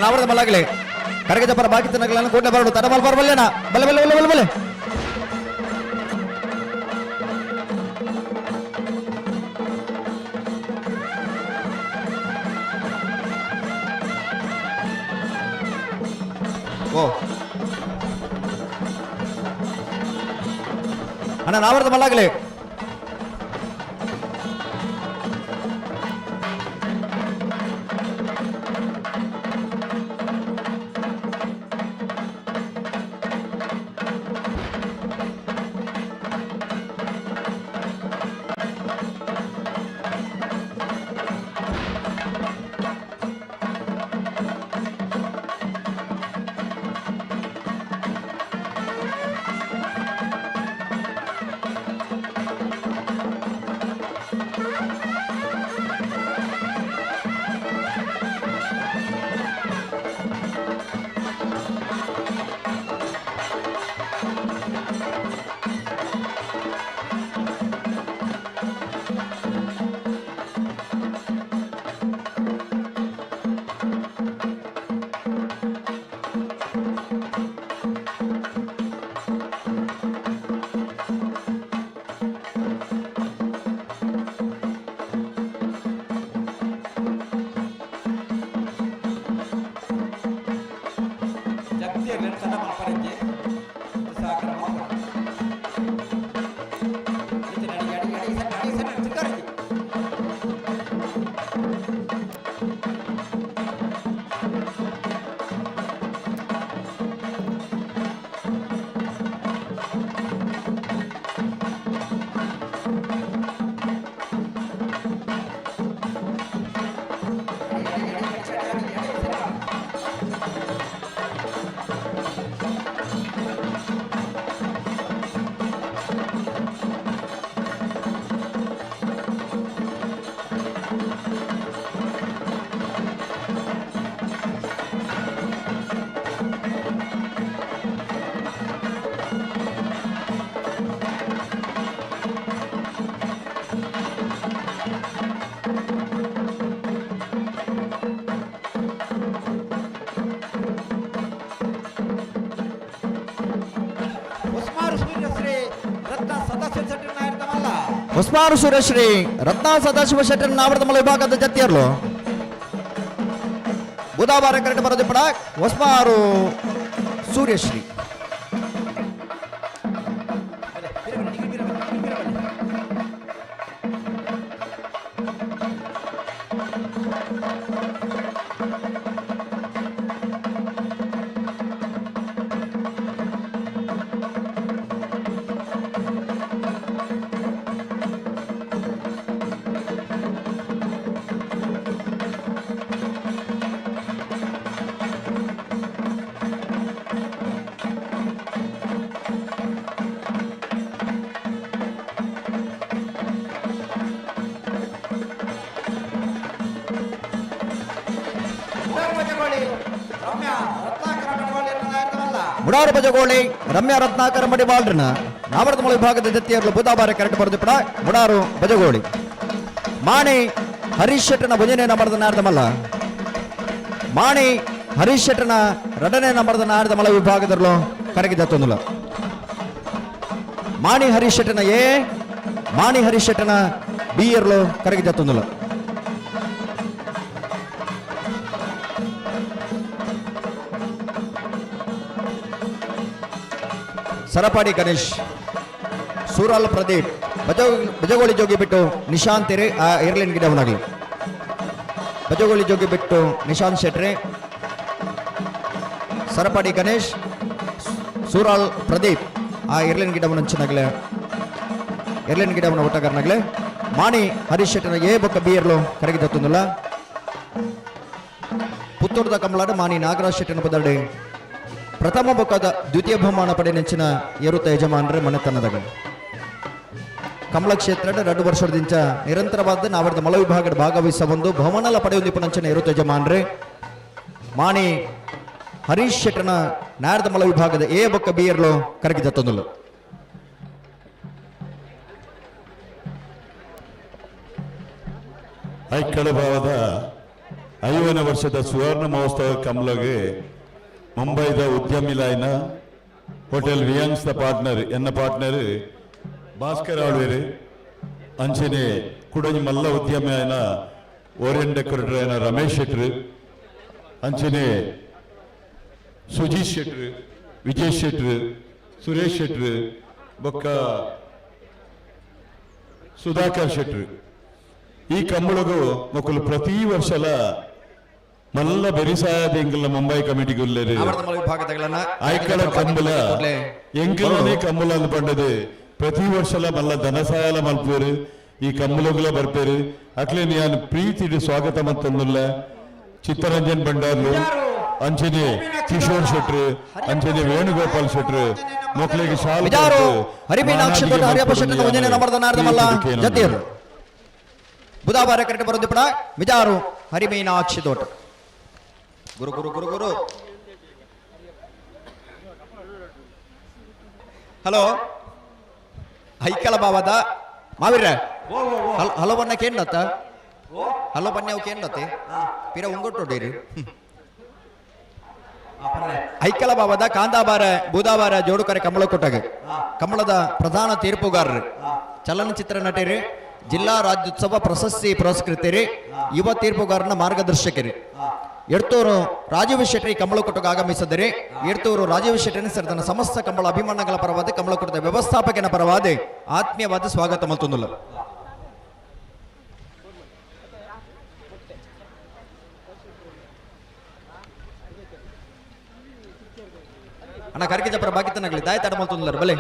ನಾವರದ ಮಲ್ಲಾಗಲಿ ಕರಗಜ ಪರ ಬಾಕಿ ತನಗಲನ್ನು ಕೋಟೆ ಬರಡು ತಡಮಲ್ ಬರಬಲ್ಲೇನ ಬಲೆ ಬಲೆ ಬಲೆ ಬಲೆ ಬಲೆ. ಓ ಅಣ್ಣ ನಾವರದ ಮಲ್ಲಾಗಲಿ. ಹೊಸ್ಮಾರು ಸುರೇಶ್ರೀ ರತ್ನ ಸದಾಶಿವ ಶೆಟ್ಟರ್ ನಾವರ್ದಮಲ ವಿಭಾಗದ ಜತ್ತಿಯರ್ಲು ಬುಧವಾರ ಕರೆಕ್ಟ್ ಬರೋದಿಪ್ಪಡ ಹೊಸ್ಮಾರು ಸೂರ್ಯಶ್ರೀ. ಮುಡಾರು ಬಜಗೋಳಿ ರಮ್ಯಾ ರತ್ನಾಕರ ಮಡಿವಾಳ್ರನ ನಾವರದಮಲ ವಿಭಾಗದ ಜತ್ತಿಯರ್ಲು ಬುಧಾಬಾರ ಕರೆಕ್ಟ್ ಬರೆದಿಪ್ಪಡ ಮುಡಾರು ಬಜಗೋಳಿ. ಮಾಣಿ ಹರೀಶ್ ಶೆಟ್ಟನ ಭುಜನೆ ನಂಬರ್ದ ನಾರ್ದಮಲ್ಲ. ಮಾಣಿ ಹರೀಶ್ ಶೆಟ್ಟನ ರಡನೆ ನಂಬರ್ದ ನಾರ್ದಮಲ ವಿಭಾಗದಲ್ಲೂ ಕರಗಿದ ತೊಂದಲ. ಮಾಣಿ ಹರೀಶ್ ಶೆಟ್ಟನ ಎ, ಮಾಣಿ ಹರೀಶ್ ಶೆಟ್ಟನ ಬಿ ಎರ್ಲು ಕರಗಿದ ತೊಂದಲ. ಸರಪಾಡಿ ಗಣೇಶ್, ಸೂರಾಲ್ ಪ್ರದೀಪ್, ಬಜಗೋಳಿ ಜೋಗಿ ಬಿಟ್ಟು ನಿಶಾಂತ್ ಇರ್ಲಿನ್ ಗಿಡವನಾಗಲಿ. ಬಜಗೋಳಿ ಜೋಗಿ ಬಿಟ್ಟು ನಿಶಾಂತ್ ಶೆಟ್ರೆ, ಸರಪಾಡಿ ಗಣೇಶ್, ಸೂರಾಲ್ ಪ್ರದೀಪ್ ಆ ಇರ್ಲಿನ್ ಗಿಡವನಂಚಿನಾಗಲೇ, ಇರ್ಲಿನ್ ಗಿಡವನ ಒಟ್ಟಗಾರನಾಗಲೇ. ಮಾಣಿ ಹರೀಶ್ ಶೆಟ್ಟನ ಎ ಬೊಕ್ಕ ಬಿ ಎರ್ಲು ಕರಗಿದ ತೊಂದಲ್ಲ. ಪುತ್ತೂರದ ಕಮಲಾಡ ಮಾಣಿ ನಾಗರಾಜ್ ಶೆಟ್ಟನ ಬದಡಿ ಪ್ರಥಮ ಬೊಕ್ಕದ ದ್ವಿತೀಯ ಬಹುಮಾನ ಪಡೆನೆಂಚಿನ ಏರುತ್ತ ಯಜಮಾನರೇ ಮನೆತನದಗಳು. ಕಮಲ ಕ್ಷೇತ್ರದ 2 ವರ್ಷದಿಂಚ ನಿರಂತರವಾದ ನಾವರದ ಮಲ ವಿಭಾಗದ ಭಾಗವಹಿಸ ಒಂದು ಬಹುಮಾನಲ ಪಡೆಯುವ ಏರುತ್ತ ಯಜಮಾನರೇ ಮಾಣಿ ಹರೀಶ್ ಶೆಟ್ಟನ ನಾರದ ಮಲ ವಿಭಾಗದ ಎ ಬೊಕ್ಕ ಬಿ ಎರ್ಲು ಕರಗಿದ ತೊಂದಲು. ಐಕ್ಕಳ ಭಾವದ 50ನೇ ವರ್ಷದ ಸುವರ್ಣ ಮಹೋತ್ಸವ ಕಮಲಗೆ ಮುಂಬೈದ ಉದ್ಯಮಿ ಲೈನ ಹೋಟೆಲ್ ವಿಯಾಂಗ್ಸ್ the partner ಎನ್ನ ಪಾರ್ಟ್ನರ್ ಭಾಸ್ಕರ್ ಆಳ್ವೇರು, ಅಂಚನೆ ಕುಡಂಜಿ ಮಲ್ಲ ಉದ್ಯಮಿ ಆಯ್ನ ಓರಿಯಂಟ್ ಡೆಕೋರೇಟರ್ ಆಯ್ನ ರಮೇಶ್ ಶೆಟ್ರು, ಅಂಚನೆ ಸುಜೀತ್ ಶೆಟ್ರು, ವಿಜಯ್ ಶೆಟ್ರು, ಸುರೇಶ್ ಶೆಟ್ರು, ಬೊಕ್ಕ ಸುಧಾಕರ್ ಶೆಟ್ರು. ಈ ಕಂಬಳಗು ಮಕ್ಕಳು ಪ್ರತಿ ವರ್ಷಲ ಮಲ್ಲ ಬೆರಿಸಾಯದ ಎಂಕಲ್ನ ಮುಂಬೈ ಕಮಿಟಿಗೆ ಉಲ್ಲೇರು. ಐಕಳ ಕಂಬಳ ಎಂಕಲನೇ ಕಂಬಳ ಅಂದ್ ಪಂಡದು ಪ್ರತಿ ವರ್ಷಲ ಮಲ್ಲ ಧನಸಹಾಯ ಮಲ್ಪೇರು. ಈ ಕಂಬಳಗುಲ ಬರ್ಪೇರು. ಅಕ್ಲೆ ಯಾನ್ ಪ್ರೀತಿಡ್ ಸ್ವಾಗತ ಮತ್ತೊಂದುಲ್ಲ. ಚಿತ್ತರಂಜನ್ ಭಂಡಾರ್ಲು, ಅಂಚನೆ ಕಿಶೋರ್ ಶೆಟ್ರು, ಅಂಚನೆ ವೇಣುಗೋಪಾಲ್ ಶೆಟ್ರು ಮಕ್ಕಳಿಗೆ ಶಾಲು ಬುಧಾವಾರ ಕರೆಕ್ಟ್ ಬರೋದಿಪ್ಪಡ ಮಿಜಾರು ಹರಿಮೀನಾಕ್ಷಿ ತೋಟ. ಗುರು ಗುರು ಗುರು ಗುರು. ಹಲೋ ಐಕಳ ಬಾವದ ಮಾವಿರ ಹಲೋ ಬಣ್ಣ ಕೇಂಡತ್ತ ಹಲೋ ಬನ್ನಿ ಕೇಂಡತ್ತೆ ಪಿರ ಉಂಗೊಟ್ಟೊಡೇರಿ. ಐಕಳ ಬಾವದ ಕಾಂದಾಬಾರ ಬೂದಾಬಾರ ಜೋಡುಕರೆ ಕಮಲ ಕೊಟ್ಟಾಗ ಕಮಲದ ಪ್ರಧಾನ ತೀರ್ಪುಗಾರರು, ಚಲನಚಿತ್ರ ನಟರು, ಜಿಲ್ಲಾ ರಾಜ್ಯೋತ್ಸವ ಪ್ರಶಸ್ತಿ ಪುರಸ್ಕೃತರು, ಯುವ ತೀರ್ಪುಗಾರನ ಮಾರ್ಗದರ್ಶಕರು. ಎಡ್ತೂರು ರಾಜೀವ್ ಶೆಟ್ಟಿ ಕಂಬಳಕೂಟಕ್ಕೆ ಆಗಮಿಸಿದರೆ ಎಡ್ತೂರು ರಾಜೀವ್ ಶೆಟ್ಟಿನ ಸರ್ ಸಮಸ್ತ ಕಂಬಳ ಅಭಿಮಾನಗಳ ಪರವಾದ ಕಂಬಳಕೂಟದ ವ್ಯವಸ್ಥಾಪಕನ ಪರವಾದ ಆತ್ಮೀಯವಾದ ಸ್ವಾಗತ ಮಲ್ತೊಂದುಲ್ಲ. ಅಣ್ಣ ಕರ್ಕಿಜಪುರ ಬಾಕಿತನಾಗಲಿ ದಾಯ ತಡ ಮಲ್ತೊಂದುಲ್ಲರು ಬಲೆ.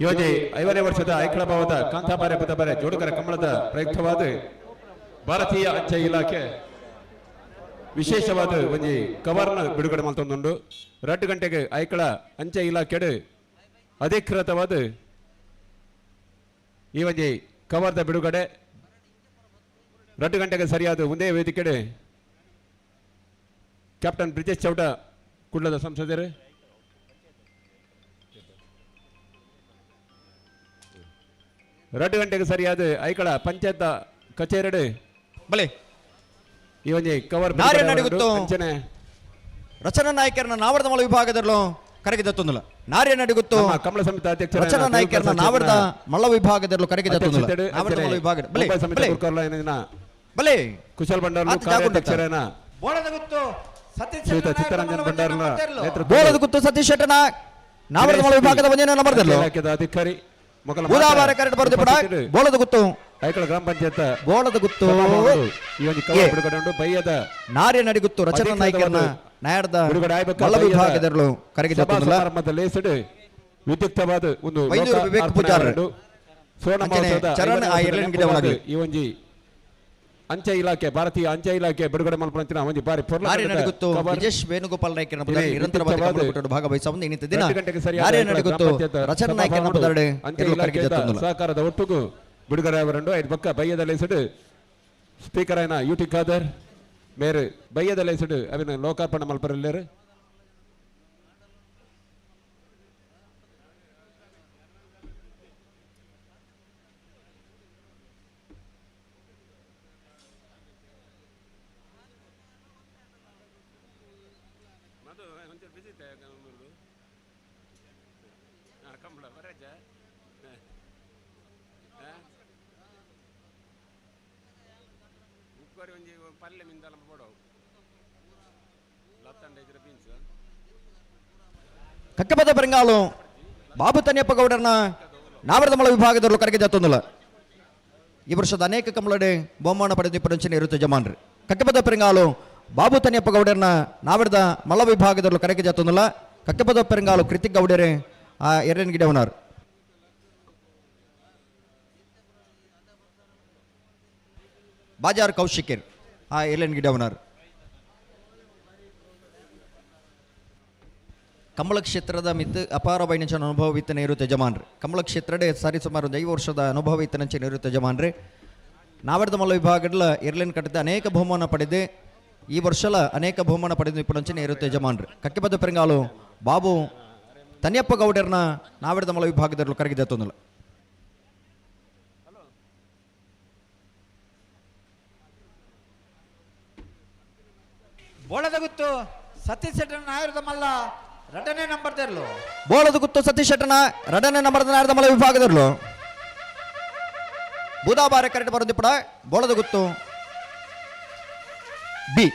ಯೋಜಿ 50ನೇ ವರ್ಷದ ಐಕಳಭಾವದ ಕಾಂತಾಬಾರೆ ಬುಧಬಾರೆ ಜೋಡುಕರ ಕಂಬಳದ ಪ್ರಯುಕ್ತವಾದ ಭಾರತೀಯ ಅಂಚೆ ಇಲಾಖೆ ವಿಶೇಷವಾದ ಒಂಜಿ ಕವರ್ನ ಬಿಡುಗಡೆ ಮಲ್ತೊಂದುಂಡು. 2 ಗಂಟೆಗೆ ಐಕಳ ಅಂಚೆ ಇಲಾಖೆಡು ಅಧಿಕೃತವಾದ ಈ ಒಂಜಿ ಕವರ್ದ ಬಿಡುಗಡೆ 2 ಗಂಟೆಗೆ ಸರಿಯಾದ ಒಂದೇ ವೇದಿಕೆಡೆ ಕ್ಯಾಪ್ಟನ್ ಬ್ರಿಜೇಶ್ ಚೌಡ ಕುಡ್ಲದ ಸಂಸದರು 2 ಗಂಟೆಗೆ ಸರಿಯಾದ ಐಕಳ ಪಂಚಾಯತ್ ಕಚೇರಿ ಬಲೆ ಈ ಒಂಜಿ ಕವರ್ ಅಂಚನೆ ರಚನಾ ನಾಯಕರನ್ನ ನಾವರ್ದಮಲ ವಿಭಾಗದಲ್ಲೂ ಕರಗಿದ ತೊಂದಲ ನಾರ್ಯ ನಡಿಗುತ್ತು ಕಮಲ ಸಮಿತಿ ಅಧ್ಯಕ್ಷ ರಚನಾ ನಾಯಕರನ್ನ ನಾವರ್ದ ಮಳ್ಳ ವಿಭಾಗದಲ್ಲೂ ಕರಗಿದ ತೊಂದಲ ನಾವರ್ದಮಲ ವಿಭಾಗ ಬಲೆ ಬಲೆ ಕುಶಲ್ ಭಂಡಾರ ಕಾರ್ಯಾಧ್ಯಕ್ಷರನ್ನ ಚಿತ್ತರಂಜನ್ ಭಂಡಾರನ ಬೋಳದಗುತ್ತು ಸತೀಶ್ ಶೆಟ್ಟನ ನಾವರ್ದಮಲ ವಿಭಾಗದ ಒಂದೇನ ನಂಬರ್ದಲ್ಲೂ ಇಲಾಖೆದ ಅಧಿಕಾರಿ ಬೋಳದಗುತ್ತು ಐಕಳ ಗ್ರಾಮ ಪಂಚಾಯತ್ ಬೋಳದಗುತ್ತು ಈ ಒಂದು ಕವರ್ ಬಿಡುಗಡೆ ಉಂಟು. ಬಯ್ಯದ ನಾರ್ಯ ನಡಿಗುತ್ತು ರಚನಾ ನಾಯಕರನ್ನ ನಾಯರ್ದ ಮಲ್ಲ ವಿಭಾಗದಲ್ಲೂ ಕರಗಿದ ತೊಂದಲ ಸಮಾರಂಭದಲ್ಲಿ ವಿದ್ಯುಕ್ತವಾದ ಒಂದು ಬೈಂದೂರು ವಿವೇಕ್ ಪೂಜಾರ್ ಸುವರ್ಣ ಮಹೋತ್ಸವದ ಚರಣ್ ಆ ಎರಡನೇ ಗಿಡವನಾಗಲಿ. ಈ ಒಂಜಿ ಅಂಚೆ ಇಲಾಖೆ ಭಾರತೀಯ ಅಂಚೆ ಇಲಾಖೆ ಬಿಡುಗಡೆ ಮಲ್ಪುನಂಚಿನ ಒಂಜಿ ಬಾರಿ ಪೊರ್ಲ ನಾರ್ಯ ನಡಿಗುತ್ತು ವಿಜೇಶ್ ವೇಣುಗೋಪಾಲ್ ನಾಯ್ಕರನ ಬದಲು ನಿರಂತರವಾಗಿ ಕಂಬಳಕೂಟದ ಭಾಗವಹಿಸುವ ಇನ್ನಿತ ದಿನ ನಾರ್ಯ ನಡಿಗುತ್ತು ರಚನಾ ನಾಯ್ಕರನ ಬದಲು ಅಂಚೆ ಇಲಾಖೆದ ಸಹಕಾರದ ಒಟ್ಟುಗು ಬಿಡುಗಡೆ ಅವರಂಡು. ಐದು ಪಕ್ಕ ಬಯ್ಯದ ಲೇಸಿಡು ಸ್ಪೀಕರ್ అయిన ಯುಟಿ ಖಾದರ್ ಮೇರು ಬಯ್ಯದ ಲೇಸಿಡು ಅವಿನ ಲೋಕಾರ್ಪಣೆ ಮಲ್ಪರಲ್ಲೇರು. ಕಕ್ಕಪದ ಬೆರಂಗಾಲು ಬಾಬು ತನ್ಯಪ್ಪ ಗೌಡರನ್ನ ನಾವರದಮಳ ವಿಭಾಗದವರು ಕರೆಗೆ ಜತ್ತೊಂದುಲ್ಲ. ಈ ವರ್ಷದ ಅನೇಕ ಕಂಬಳಡೆ ಬಹುಮಾನ ಪಡೆದು ಇಪ್ಪಡಂಚಿನ ಇರುತ್ತೆ ಜಮಾನ್ರಿ. ಕಕ್ಕಪದ ಪೆರಂಗಾಲು ಬಾಬು ತನ್ಯಪ್ಪ ಗೌಡರನ್ನ ನಾವರದ ಮಳ ವಿಭಾಗದವರು ಕರೆಗೆ ಜತ್ತೊಂದುಲ್ಲ. ಕಕ್ಕಪದ ಪೆರಂಗಾಲು ಕೃತಿಕ್ ಗೌಡರೇ ಆ ಎರಡನೇ ಗಿಡವನಾರ್. ಬಾಜಾರ್ ಕೌಶಿಕರ್ ಆ ಎರಡನೇ ಗಿಡವನಾರ್. ಕಮಲ ಕ್ಷೇತ್ರದ ಮಿತ್ ಅಪಾರ ಬೈನಂಚಿನ ಅನುಭವ ಇತ್ತನ ಇರುತ್ತೆ ಯಜಮಾನ್ರಿ. ಕಮಲ ಕ್ಷೇತ್ರಡೆ ಸರಿ ಸುಮಾರು ಒಂದು 5 ವರ್ಷದ ಅನುಭವ ಇತ್ತನಂಚಿನ ಇರುತ್ತೆ ಯಜಮಾನ್ರಿ. ನಾವರ್ದ ಮಲ್ಲ ವಿಭಾಗದ ಏರ್ಲೈನ್ ಕಟ್ಟಿದ ಅನೇಕ ಬಹುಮಾನ ಪಡೆದು ಈ ವರ್ಷಲ ಅನೇಕ ಬಹುಮಾನ ಪಡೆದು ಇಪ್ಪನಂಚಿನ ಇರುತ್ತೆ ಯಜಮಾನ್ರಿ. ಕಕ್ಕೆಬದ್ದ ಪೆರಂಗಾಲು ಬಾಬು ತನ್ಯಪ್ಪ ಗೌಡರ್ನ ನಾವರ್ದ ಮಲ್ಲ ವಿಭಾಗದಲ್ಲಿ ಕರಗಿದ ತೊಂದಲ್ಲ. ಬೋಳದಗುತ್ತು ಸತೀಶ್ ಶೆಟ್ಟನ ನಾಯರದ ಮಲ್ಲ ರಡನೇ ನಂಬರ್ ತೆರಲು. ಬೋಳದಗುತ್ತು ಸತೀಶ್ ಶೆಟ್ಟನ ರಡನೇ ನಂಬರ್ ನಾಯರದ ಮಲ್ಲ ವಿಭಾಗದಲ್ಲೂ ಬೂದಾಬಾರೆ ಕರೆಕ್ಟ್ ಬರೋದಿಪ್ಪಡ ಬೋಳದಗುತ್ತು ಬಿ.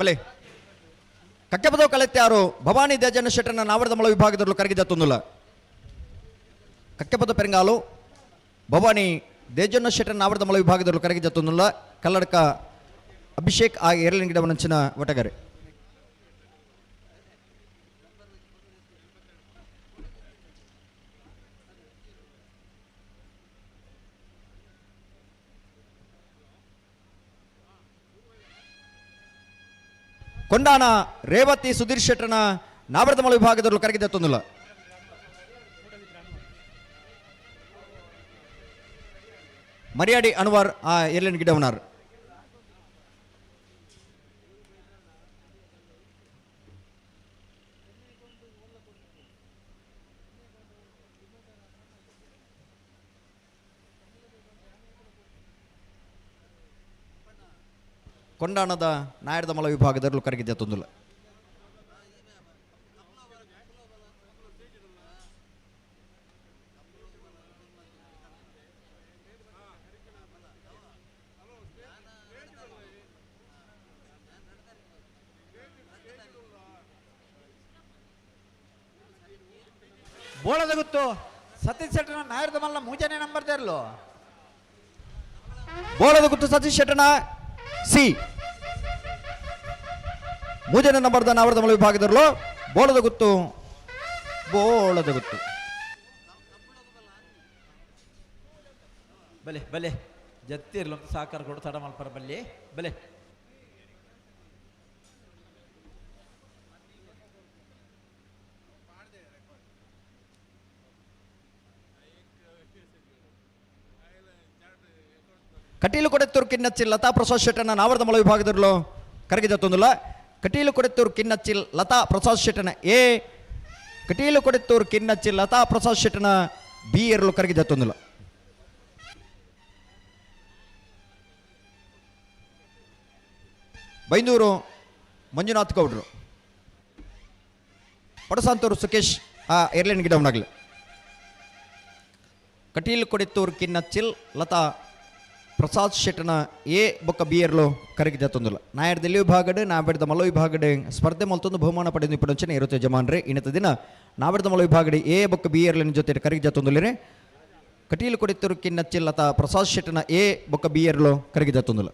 ಬಲೆ ಕಕ್ಕೆಪದವು ಕಲೆತ್ಯಾರು ಭವಾನಿ ದೇಜನ ಶೆಟ್ಟನ ನಾವರದಮಳ ವಿಭಾಗದಲ್ಲೂ ಕರಗಿದ ತೊಂದುಲ್ಲ. ಕಕ್ಕೆಪದ ಪೆರಂಗಾಲು ಭವಾನಿ ದೇಜನ್ನ ಶೆಟ್ಟನ ನಾವರದಮಳ ವಿಭಾಗದಲ್ಲೂ ಕರಗಿದ ತೊಂದುಲ್ಲ. ಕಲ್ಲಡ್ಕ ಅಭಿಷೇಕ್ ಆ ಎರಲಿನ ಗಿಡವನಂಚಿನ ಒಟಗರೆ. ಕೊಂಡಾಣ ರೇವತಿ ಸುಧೀರ್ ಶೆಟ್ಟನ ನಾವರದಮಳ ವಿಭಾಗದಲ್ಲೂ ಕರಗಿದ ತೊಂದುಲ್ಲ. ಮರ್ಯಾಡಿ ಅನ್ವರ್ ಆ ಎರ್ಲೆನ್ ಗಿಡವನಾರ್. ಕೊಂಡಾಣದ ನಾಯರ್ದ ಮಲ ವಿಭಾಗದಲ್ಲಿ ಕರಗಿದೆ ತೊಂದಿಲ್ಲ. ಬೋಳದ ಗೊತ್ತು ಸತೀಶ್ ಶೆಟ್ಟನ ನಾಯರ್ದ ಮಲ್ಲ ಮೂಜನೇ ನಂಬರ್ ತೇರ್ಲು. ಬೋಳದ ಗುತ್ತು ಸತೀಶ್ ಶೆಟ್ಟನ ಸಿ ಮೂಜನೇ ನಂಬರ್ದ ನಾವರದ ಮಲ ವಿಭಾಗದಲ್ಲೂ ಬೋಳದ ಗುತ್ತು, ಬೋಳದ ಗುತ್ತು. ಬಲೆ ಬಲೆ ಜತ್ತಿರ್ಲು ಸಾಕಾರ ಕೊಡು ತಡ ಮಲ್ಪರ ಬಲ್ಲಿ ಬಲೆ. ಕಟೀಲು ಕೊಡೆತ್ತೂರು ಕಿನ್ನಚ್ಚಿಲ್ ಲತಾ ಪ್ರಸಾದ್ ಶೆಟ್ಟನ ನಾವರದ ಮಲ ವಿಭಾಗದಲ್ಲೂ ಕರಗಿದ ತೊಂದಿಲ್ಲ. ಕಟೀಲು ಕೊಡೆತ್ತೂರು ಕಿನ್ನಚ್ಚಿಲ್ ಲತಾ ಪ್ರಸಾದ್ ಶೆಟ್ಟನ ಎ, ಕಟೀಲು ಕೊಡೆತ್ತೂರು ಕಿನ್ನಚ್ಚಿಲ್ ಲತಾ ಪ್ರಸಾದ್ ಶೆಟ್ಟನ ಬಿ ಎರಲು ಕರಗಿದ ತೊಂದಿಲ್ಲ. ಬೈಂದೂರು ಮಂಜುನಾಥ್ ಗೌಡ್ರು, ಪಡಸಾಂತೂರು ಸುಕೇಶ್ ಆ ಏರ್ಲೈನ್ ಗಿಡವನಾಗಲಿ. ಕಟೀಲು ಕೊಡೆತ್ತೂರು ಕಿನ್ನಚ್ಚಿಲ್ ಲತಾ ಪ್ರಸಾದ್ ಶೆಟ್ಟನ ಎ ಬೊಕ್ಕ ಬಿ ಎರ್ಲು ಕರಗಿದ ತೊಂದಿಲ್ಲ. ನಾಯರ್ದಲ್ಲಿ ವಿಭಾಗಡ್ ನಾವೆಡ್ದ ಮಲ್ಲ ವಿಭಾಗಡ್ ಸ್ಪರ್ಧೆ ಮಲ್ತೊಂದು ಬಹುಮಾನ ಪಡೆದು ಇಪ್ಪಡೊಂಚನೆ ಇರುತ್ತೆ ಜಮಾನ್ರಿ. ಇನ್ನತ ದಿನ ನಾವೆಡ್ದ ಮಲ್ಲ ವಿಭಾಗಡ್ ಎ ಬೊಕ್ಕ ಬಿ ಎರ್ಲಿನ ಜೊತೆ ಕರಗಿದ ತೊಂದಿಲ್ಲ. ಕಟೀಲು ಕೊಡೆತ್ತೂರು ಕಿನ್ನಚ್ಚಿಲ್ ಲತಾ ಪ್ರಸಾದ್ ಶೆಟ್ಟನ ಎ ಬೊಕ್ಕ ಬಿ ಎರ್ಲು ಕರಗಿದ ತೊಂದಿಲ್ಲ.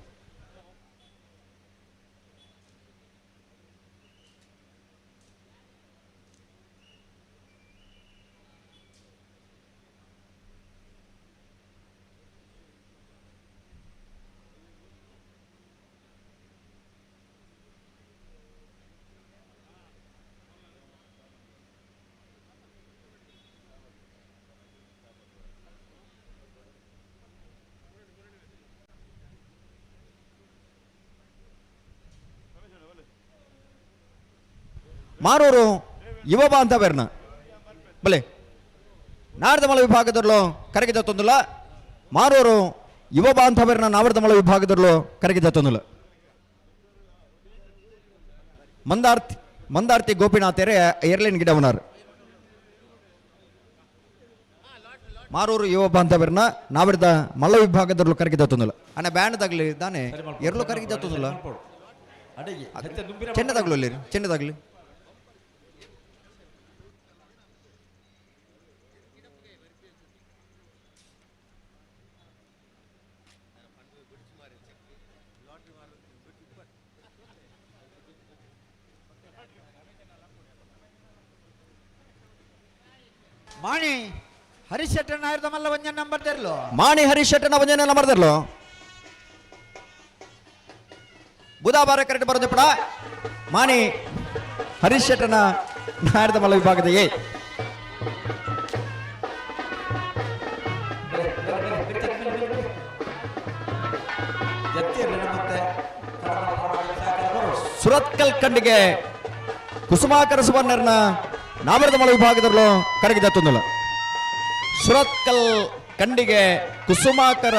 ಮಾರೂರು ಯುವ ಬಾಂಧವ್ಯರ್ನ ಬಲೆ ನಾರದಮಲ ವಿಭಾಗದಲ್ಲೂ ಕರಗಿದ ತೊಂದಿಲ್ಲ. ಮಾರೂರು ಯುವ ಬಾಂಧವ್ಯರ್ನ ನಾವರ್ದಮಲ ವಿಭಾಗದಲ್ಲೂ ಕರಗಿದ ತೊಂದಿಲ್ಲ. ಮಂದಾರ್ತಿ ಮಂದಾರ್ತಿ ಗೋಪಿನಾಥೇರೆ ಏರ್ಲೈನ್ ಗಿಡವನಾರ್. ಮಾರೂರು ಯುವ ಬಾಂಧವ್ಯರ್ನ ನಾವಿರ್ದ ಮಲ್ಲ ವಿಭಾಗದಲ್ಲೂ ಕರಗಿದ ತೊಂದಿಲ್ಲ. ಅಣ್ಣ ಬ್ಯಾಂಡ್ ತಗ್ಲಿ ತಾನೆ ಎರಲು ಕರಗಿದ ತೊಂದಿಲ್ಲ. ಚೆನ್ನದಾಗ್ಲು ಅಲ್ಲಿ ಚೆನ್ನದಾಗ್ಲಿ. ಮಾಣಿ ಹರೀಶ್ ಶೆಟ್ಟನ ನಾಯರ್ದ ಮಲ್ಲ ಒಂಜನ ನಂಬರ್ ತೆರ್ಲು. ಮಾಣಿ ಹರೀಶ್ ಶೆಟ್ಟನ ಒಂಜನ ನಂಬರ್ ತೆರ್ಲು. ಬುಧಾಬಾರ ಕರೆಕ್ಟ್ ಬರೋದು ಪಡ ಮಾಣಿ ಹರೀಶ್ ಶೆಟ್ಟನ ನಾಯರ್ದ ಮಲ್ಲ ವಿಭಾಗದ ಎ. ಸುರತ್ಕಲ್ ಕಂಡಿಗೆ ಕುಸುಮಾಕರ ಸುವರ್ಣರ್ನ ನಾಮರದ ಮಲ ವಿಭಾಗದಲ್ಲೂ ಕರಗಿದ ತೊಂದಲ. ಸುರತ್ಕಲ್ ಕಂಡಿಗೆ ಕುಸುಮಾಕರ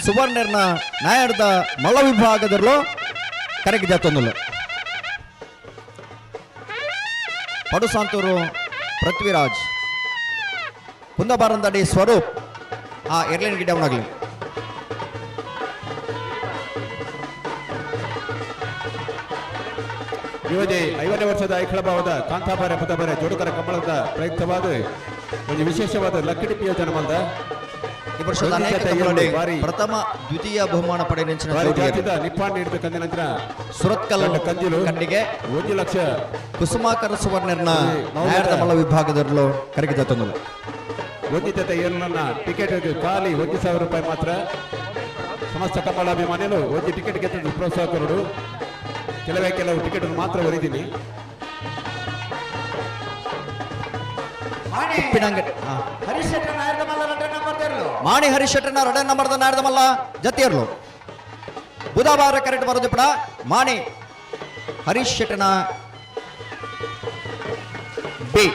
ಸುವರ್ಣರ್ನ ನಾಯರ್ದ ಮಲ ವಿಭಾಗದಲ್ಲೂ ಕರಗಿದ ತೊಂದಲು. ಪಡುಸಾಂತೂರು ಪೃಥ್ವಿರಾಜ್, ಕುಂದಬಾರಂದಡಿ ಸ್ವರೂಪ್ ಆ ಏರ್ಲೈನ್ ಗಿಡವನಾಗಲಿ. ಯುವಜೆ 50ನೇ ವರ್ಷದ ಐಖಳಭಾವದ ಕಾಂತಾಬಾರೆ ಪದಬಾರೆ ಜೋಡುಕರ ಕಂಬಳದ ಪ್ರಯುಕ್ತವಾದ ಒಂದು ವಿಶೇಷವಾದ ಲಕ್ಕಡಿ ಯೋಜನೆ ಬಂದ. ಈ ವರ್ಷದ ಅನೇಕ ಕಂಬಳಡೆ ಪ್ರಥಮ ದ್ವಿತೀಯ ಬಹುಮಾನ ಪಡೆದ ಜಾತಿದ ನಿಪ್ಪಾಣಿ ನೀಡಬೇಕಂದ ನಂತರ ಸುರತ್ಕಲ್ ಕಂಜಿಲು ಕಂಡಿಗೆ 1 ಲಕ್ಷ ಕುಸುಮಾಕರ ಸುವರ್ಣರ್ನ ನಾಯರ್ದ ಮಲ್ಲ ವಿಭಾಗದಲ್ಲೂ ಕರಗಿದ ತೊಂದಲು. ಒಂದು ಜೊತೆ ಏಳನ್ನ ಟಿಕೆಟ್ ಖಾಲಿ 1,000 ರೂಪಾಯಿ ಮಾತ್ರ. ಸಮಸ್ತ ಕಂಬಳಾಭಿಮಾನಿಗಳು ಒಂದು ಟಿಕೆಟ್ ಗೆದ್ದು ಪ್ರೋತ್ಸಾಹ ಕೊರಡು. ಕೆಲವೇ ಕೆಲವು ಟಿಕೆಟ್ ಮಾತ್ರ ಒರಿದ್ದೀನಿ. ಉಪ್ಪಿನಂಗಡಿ ಹರೀಶ್ ಶೆಟ್ಟನ ನಾಯರ್ದ ಮಲ್ಲ ಎರಡನೇ ನಂಬರ್ ತೆರ್ಲು. ಮಾಣಿ ಹರೀಶ್ ಶೆಟ್ಟರ್ನ ರಡನ್ ನಂಬರ್ದ ನಾರ್ದಮಲ್ಲ ಜತಿಯರ್ಲು. ಬುಧವಾರ ಕರೆಕ್ಟ್ ಬರೋದು ಮಾಣಿ ಹರೀಶ್ ಶೆಟ್ಟರ್ನ ಬಿ.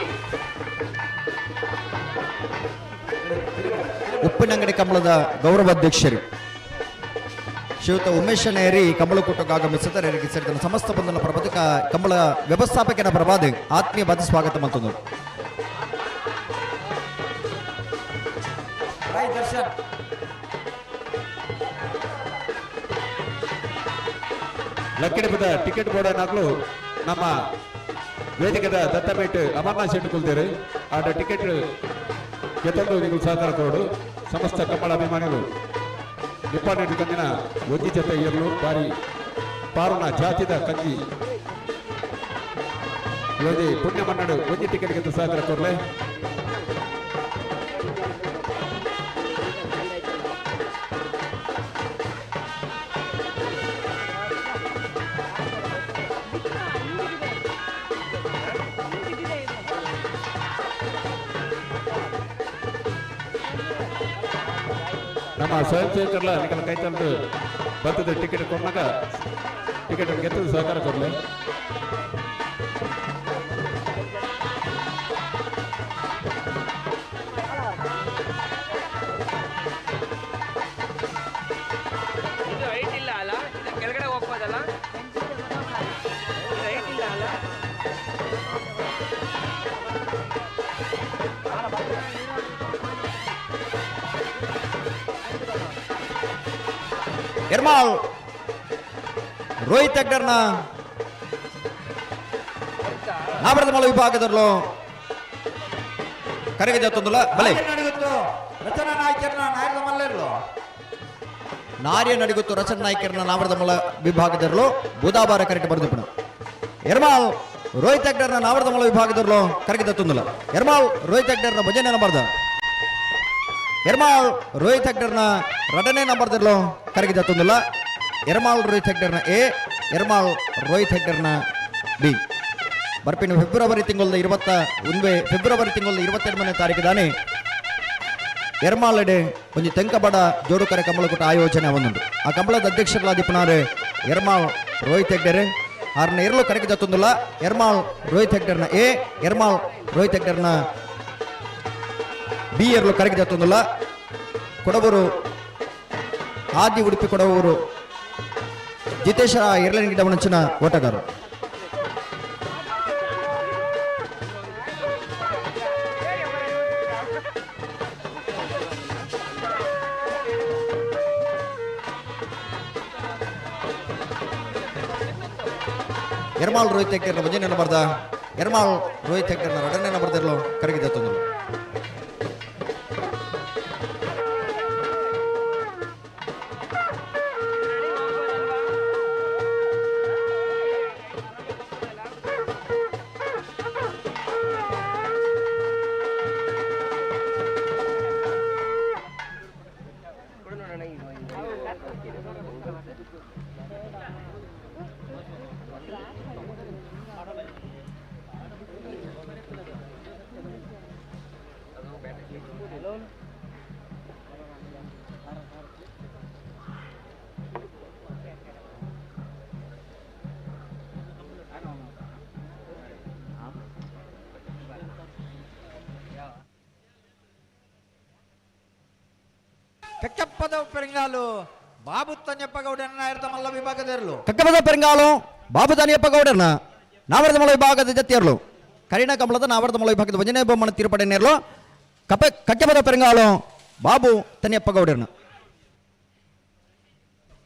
ಉಪ್ಪಿನಂಗಡಿ ಕಂಬಳದ ಗೌರವಾಧ್ಯಕ್ಷರು ಶ್ರೀಯುತ ಉಮೇಶ್ ನೇರಿ ಕಂಬಳಕೂಟಕ್ಕೆ ಆಗಮಿಸುತ್ತಾರೆ. ಸೇರಿದ ಸಮಸ್ತ ಬಂಧನ ಪ್ರಬಂಧಕ ಕಂಬಳ ವ್ಯವಸ್ಥಾಪಕನ ಪರವಾದ ಆತ್ಮೀಯವಾದ ಸ್ವಾಗತ ಮಂತಂದು. ಲಕ್ಕಿಡಿಪದ ಟಿಕೆಟ್ ಬೋರ್ಡ್ ನಾಕ್ಲು ನಮ್ಮ ವೇದಿಕೆದ ದತ್ತಪೇಟ್ ಅಮರ್ನಾಥ್ ಶೆಟ್ಟಿ ಕುಲ್ತೇರು ಆಟ ಟಿಕೆಟ್ ಗೆತ್ತೊಂದು ನೀವು ಸಹಕಾರ ಕೊಡು. ಸಮಸ್ತ ಕಂಬಳ ಅಭಿಮಾನಿಗಳು ನಿಪ್ಪಾಣಿ ಕಂದಿನ ಒಂಜಿ ಜೊತೆ ಇರಲು ಬಾರಿ ಪಾರುನ ಜಾತಿದ ಕಂಜಿ ಒಂಜಿ ಪುಣ್ಯ ಮನ್ನಡು ಒಂಜಿ ಟಿಕೆಟ್ ಗೆದ್ದು ಸಹಕಾರ ಕೊರ್ಲೆ. ನಮ್ಮ ಸ್ವಯಂ ಸೇವಕರ್ಲ ನಿಕಲ ಕೈ ತಂದು ಬರ್ತದೆ ಟಿಕೆಟ್ ಕೊಟ್ಟಾಗ ಟಿಕೆಟ್ ಗೆದ್ದು ಸಹಕಾರ ಕೊಡಲಿ. ಇದು ಹೈಟ್ ಇಲ್ಲ ಅಲ್ಲ, ಇದು ಕೆಳಗಡೆ ಹೋಗ್ಬೋದಲ್ಲ, ಇದು ಹೈಟ್ ಇಲ್ಲ ಅಲ್ಲ. ಎರ್ಮಾಳ್ ರೋಹಿತ್ ಹೆಗ್ಡರ್ನ ನಾಮರದ ವಿಭಾಗದಲ್ಲೂ ಕರೆಗೆ ತಂದುಲ್ಲ ಬಲೆ ರಚನಾ ನಾಯ್ಕರ್ನ ನಾಯರದ ಮಲ್ಲೆರ್ಲು. ನಾರ್ಯ ನಡಿಗುತ್ತು ರಚನಾ ನಾಯ್ಕರ್ನ ನಾಮರದ ಮಲ್ಲ ವಿಭಾಗದಲ್ಲೂ ಬುಧಾಬಾರ ಕರೆಕ್ಟ್ ಬರೆದು ಎರ್ಮಾಳ್ ರೋಹಿತ್ ಹೆಗ್ಡರ್ನ ನಾಮರದ ಮಲ್ಲ ವಿಭಾಗದಲ್ಲೂ ಕರೆಗೆ ತಂದುಲ್ಲ. ಎರ್ಮಾಳ್ ರೋಹಿತ್ ಹೆಗ್ಡರ್ನ ಭಜನೆ ನಂಬರ್ದ. ಎರ್ಮಾಳ್ ರೋಹಿತ್ ಹೆಗ್ಡರ್ನ ರಡನೇ ನಂಬರ್ದಲ್ಲೂ ಕರಗಿದ ತಂದುಲ್ಲ. ಎರ್ಮಾಳ್ ರೋಹಿತ್ ಹೆಗ್ಡರ್ನ ಎ, ಎರ್ಮಾಳ್ ರೋಹಿತ್ ಹೆಗ್ಡರ್ನ ಬಿ. ಬರ್ಪಿನ ಫೆಬ್ರವರಿ ತಿಂಗಳ 21 ಫೆಬ್ರವರಿ ತಿಂಗಳ 22ನೇ ತಾರೀಕು ಎರ್ಮಾಳಡೆ ಒಂಜಿ ತೆಂಕಬಡ ಜೋಡುಕರೆ ಕಂಬಳಕೂಟ ಆಯೋಜನೆ ಒಂದುಂಡು. ಆ ಕಂಬಳದ ಅಧ್ಯಕ್ಷರಾದ ಎರ್ಮಾಳ್ ರೋಹಿತ್ ಹೆಗ್ಡರ್ ಆರ್ನ ಎರಲು ಕರಗಿದ ತಂದುಲ್ಲ. ಎರ್ಮಾಳ್ ರೋಹಿತ್ ಹೆಗ್ಡರ್ನ ಎ, ಎರ್ಮಾಳ್ ರೋಹಿತ್ ಹೆಗ್ಡರ್ನ ಬಿ ಎರಲು ಕರಗಿದ ತಂದುಲ್ಲ. ಕೊಡಬೂರು ಆದಿ ಉಡುಪಿ ಕೊಡವೂರು ಜಿತೇಶ ಎರಲನ ಗಿಡವನಂಚಿನ ಓಟಗಾರರು. ಎರ್ಮಾಳ್ ರೋಹಿತ್ ಹೆಗ್ಡರ್ನ ಒಂದನೇ ನಂಬರ್ದ, ಎರ್ಮಾಳ್ ರೋಹಿತ್ ಹೆಗ್ಡರ್ನ ಎರಡನೇ ನಂಬರ್ದಿರಲು ಕರಗಿದ ತಂದರು. ಕಕ್ಕಪ್ಪದ ಪೆರಂಗಾಲು ಬಾಬು ತನ್ಯಪ್ಪ ಗೌಡನ ಮಲ್ಲ ವಿಭಾಗದಿರಲು. ಕಕ್ಕಪದ ಪೆರಂಗಾಲು ಬಾಬು ತನ್ಯಪ್ಪ ಗೌಡನ ನಾವರದ ಮಲ ವಿಭಾಗದ ಜತಿಯರ್ಲು. ಕರಿಣ ಕಮಲದ ನಾವರದ ಮಲ ವಿಭಾಗದ ಭಜನೆ ಬೊಮ್ಮನ ತೀರ್ಪಡೆ ನೇರ್ಲು ಕಕ್ಕಪದ ಪೆರಂಗಾಲು ಬಾಬು ತನ್ಯಪ್ಪ ಗೌಡನ.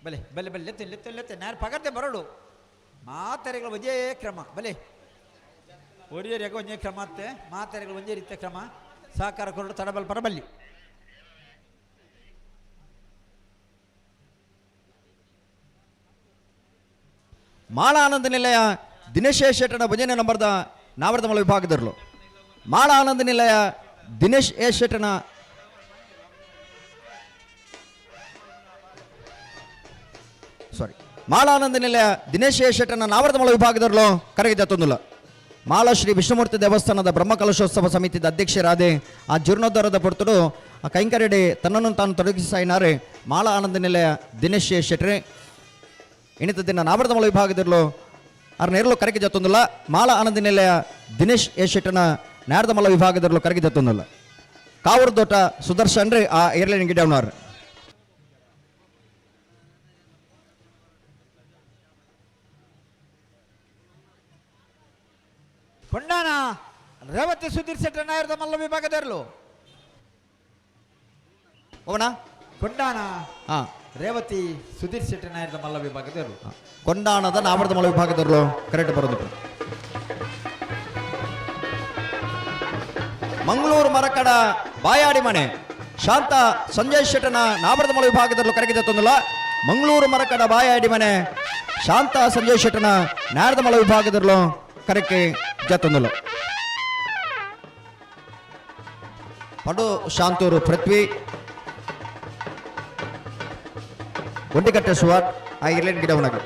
ಬಲೆ ಬಲೆ ಬಲೆ ಲೆತ್ತೆ ಲೆತ್ತೆ ಲೆತ್ತೆ ನಾರು ಪಗರ್ತೆ ಬರೋಡು ಮಾತೆರೆಗಳು ಒಂದೇ ಕ್ರಮ ಬಲೆ ಒರಿಯರಿಗೆ ಒಂದೇ ಕ್ರಮ ಅತ್ತೆ ಮಾತೆರೆಗಳು ಒಂದೇ ರೀತಿಯ ಕ್ರಮ ಸಹಕಾರ ಕೊರಡು ತಡಬಲ್ ಪರಬಲ್ಲಿ. ಮಾಳ ಆನಂದ ನಿಲಯ ದಿನೇಶ್ ಎ ಶೆಟ್ಟನ ಭಜನೆ ನಂಬರ್ದ ನಾವರ್ದಮಲ ವಿಭಾಗದರ್ಲು. ಮಾಳ ಆನಂದ ನಿಲಯ ದಿನೇಶ್ ಎ ಶೆಟ್ಟನ ಸಾರಿ ಮಾಳ ಆನಂದ ನಿಲಯ ದಿನೇಶ್ ಎ ಶೆಟ್ಟನ ನಾವರ್ದಮಲ ವಿಭಾಗದರ್ಲು ಕರಗಿದ ತಂದುಲ್ಲ. ಮಾಳ ಶ್ರೀ ವಿಷ್ಣುಮೂರ್ತಿ ದೇವಸ್ಥಾನದ ಬ್ರಹ್ಮಕಲಶೋತ್ಸವ ಸಮಿತಿದ ಅಧ್ಯಕ್ಷರಾದೆ ಆ ಜೀರ್ಣೋದ್ಧಾರದ ಪೊರ್ತುಡು ಆ ಕೈಂಕರ್ಯಡೆ ತನ್ನನ್ನು ತಾನು ತೊಡಗಿಸಾಯಿನಾರೆ ಮಾಳ ಆನಂದ ನಿಲಯ ದಿನೇಶ್ ಶೆಟ್ರೆ. ಇಣಿತ ದಿನ ನಾವರ್ದಮಲ ವಿಭಾಗದಿರಲು ಆರ್ ನೇರಲು ಕರಗಿ ಜತ್ತೊಂದಿಲ್ಲ. ಮಾಳ ಆನಂದ ನಿಲಯ ದಿನೇಶ್ ಎ ಶೆಟ್ಟನ ನಾರದಮಲ ವಿಭಾಗದಿರಲು ಕರಗಿ ಜತ್ತೊಂದಿಲ್ಲ. ಕಾವೂರು ದೋಟ ಸುದರ್ಶನ್ ರೀ ಆ ಏರ್ಲೈನ್ ಗಿಡವನವ್ರು. ಕೊಂಡಾನ ರೇವತಿ ಸುಧೀರ್ ಶೆಟ್ಟರ್ ನಾಯರದ ಮಲ್ಲ ವಿಭಾಗದಲ್ಲೂ ಓಣ ಕೊಂಡಾನ ಹಾ ರೇವತಿ ಸುಧೀರ್ ಶೆಟ್ಟರ್ ನಾಯರದ ಮಲ್ಲ ವಿಭಾಗದಲ್ಲೂ ಕೊಂಡಾಣದ ನಾವರ್ದಮಲ ವಿಭಾಗದಲ್ಲೂ ಕರೆಕ್ಟ್ ಬರೋದು. ಮಂಗಳೂರು ಮರಕಡ ಬಾಯಾಡಿ ಮನೆ ಶಾಂತ ಸಂಜಯ್ ಶೆಟ್ಟನ ನಾವರ್ದಮಲ ವಿಭಾಗದಲ್ಲೂ ಕರಗಿದೆ ತಂದಿಲ್ಲ. ಮಂಗಳೂರು ಮರಕಡ ಬಾಯಾಡಿ ಮನೆ ಶಾಂತ ಸಂಜಯ್ ಶೆಟ್ಟನ ನಾರದಮಲ ವಿಭಾಗದಲ್ಲೂ ಕರಕ್ಕೆ ಜತ್ತೊಂದಿಲ್ಲ. ಪಡು ಶಾಂತೂರು ಪೃಥ್ವಿ ಒಂಟಿಕಟ್ಟೆ ಸುವಾರ್ ಆ ಇರ್ಲೆನ್ ಗಿಡವನಾಗ.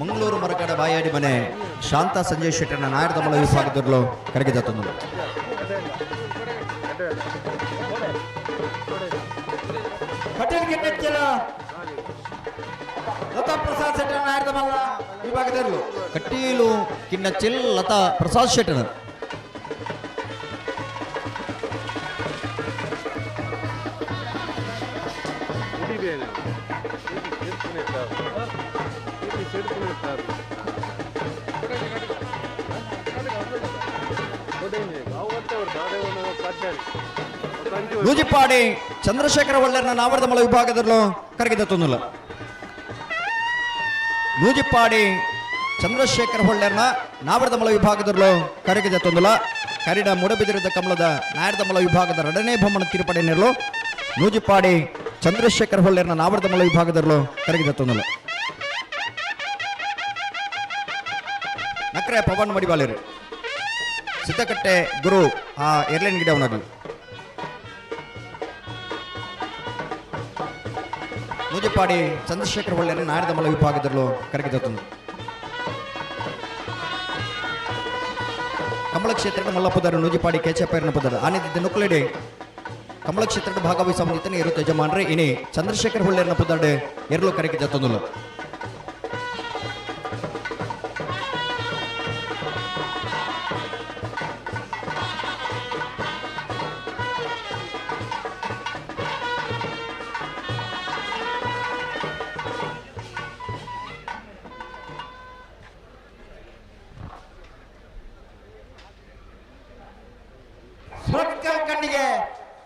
ಮಂಗಳೂರು ಮರಕಡ ಬಾಯಾಡಿ ಮನೆ ಶಾಂತ ಸಂಜಯ್ ಶೆಟ್ಟರ್ನ ನಾಯರ್ದಮಲ ವಿಭಾಗದಲ್ಲೂ ಕರಗಿ ಜತ್ತೊಂದು. ಕಟೀಲ್ ಗಿಣ್ಣೆಚ್ಚಲ ಲತಾ ಪ್ರಸಾದ್ ಶೆಟ್ಟರ್ ನಾಯರ್ದಮಲ್ಲ ವಿಭಾಗದಲ್ಲೂ ಕಟೀಲು ಕಿನ್ನಚಿಲ್ ಲತಾ ಪ್ರಸಾದ್ ಶೆಟ್ಟರ್. ನೂಜಿಪ್ಪಾಡಿ ಚಂದ್ರಶೇಖರ ಒಳ್ಳೆರ್ನ ನಾವರ್ದಮಲ ವಿಭಾಗದಲ್ಲೂ ಕರಗಿದ ತೊಂದಿಲ್ಲ. ನೂಜಿಪ್ಪಾಡಿ ಚಂದ್ರಶೇಖರ ಹೊಳ್ಳೆರ್ನ ನಾವರ್ದಮಲ ವಿಭಾಗದಲ್ಲೂ ಕರಗಿದ ತೊಂದಿಲ್ಲ. ಕರಿಡ ಮುಡಬಿದಿರದ ಕಮಲದ ನಾಯರ್ದಮಲ ವಿಭಾಗದ ಎರಡನೇ ಬೊಮ್ಮನ ತೀರ್ಪಡೆ ನೆರಳು ನೂಜಿಪ್ಪಾಡಿ ಚಂದ್ರಶೇಖರ ಹೊಳ್ಳೆರ್ನ ನಾವರ್ದಮಲ ವಿಭಾಗದಲ್ಲೂ ಕರಗಿದ ತೊಂದಿಲ್ಲ. ನಕ್ರೆ ಪವನ್ ಮಡಿವಾಳರು ಸಿದ್ದಕಟ್ಟೆ ಗುರು ಆ ಏರ್ಲೈನ್ ಗಿಡವನಾಗಲಿ. ನೂಜಿಪ್ಪಾಡಿ ಚಂದ್ರಶೇಖರ ಹೊಳ್ಳೆಯರು ನಾಯರ್ದಮಲ ವಿಭಾಗದಲ್ಲೂ ಕರಗಿದ ತಂದು. ಕಮಲ ಕ್ಷೇತ್ರದ ಮಲ್ಲಪುದಾರು ನೂಜಿಪಾಡಿ ಕೇಚಪ್ಪಯ್ಯನ ಪುದಾರು ಆನೆದಿದ್ದ ನುಕ್ಲೆಡೆ ಕಮಲ ಕ್ಷೇತ್ರದ ಭಾಗವಹಿಸ ಇರು ಯಜಮಾನ್ರೆ ಇನಿ ಚಂದ್ರಶೇಖರ ಹೊಳ್ಳೆಯರನ್ನ ಪುದಾರ್ಡೆ ಎರಲು ಕರಗಿದ ತಂದುಲು. ಸುರತ್ಕಲ್ ಕಣ್ಣಿಗೆ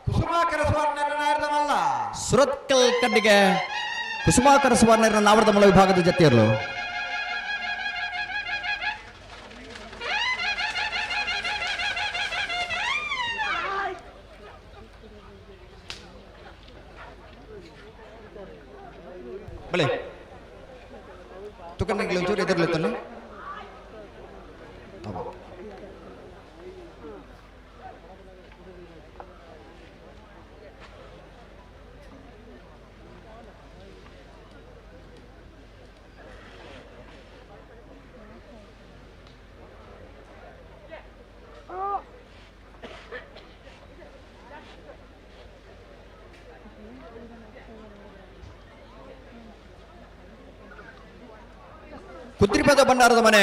ಕುಸುಮಾಕರ ಸುವರ್ಣರ ನಾಯರ್ದಮಲ್ಲ. ಸುರತ್ಕಲ್ ಕಣ್ಣಿಗೆ ಕುಸುಮಾಕರ ಸುವರ್ಣರ ನಾವರ್ದಮಲ ವಿಭಾಗದ ಜೊತೆಯರು. ಬಳೆ ತುಕನ್ನಿಗೆ ಒಂಚೂರು ಎದುರ್ಲತ್ತಲ್ಲ. ಕುದ್ರಿಪದ ಭಂಡಾರದ ಮನೆ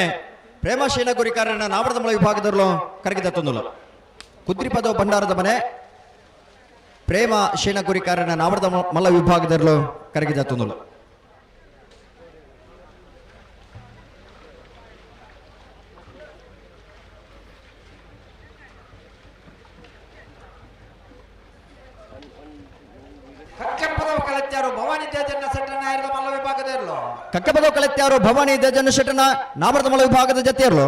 ಪ್ರೇಮಶೀಲ ಗುರಿಕಾರನ ನಾವರದಮಲ ವಿಭಾಗದಲ್ಲೂ ಕರಗಿದ ತೊಂದಲು. ಕುದ್ರಿಪದ ಭಂಡಾರದ ಮನೆ ಪ್ರೇಮ ಶೀನ ಗುರಿಕಾರನ ನಾವರದ ಮಲ್ಲ ವಿಭಾಗದಲ್ಲೂ ಕರಗಿದ ತೊಂದಲು. ಕಕ್ಕಪ್ಪದವು ಕಲೆತ್ಯಾರು ಭವಾನಿ ದೇಜನ್ನ ಸೆಟ್ಟನ ಮಲ್ಲ ವಿಭಾಗದಲ್ಲೂ. ಕಕ್ಕಪದವು ಕಲೆತ್ಯಾರು ಭವಾನಿ ದೇಜನ್ನ ಶೆಟ್ಟನ ನಾವರದ ಮಲ್ಲ ವಿಭಾಗದ ಜೊತೆಯಲ್ಲೂ.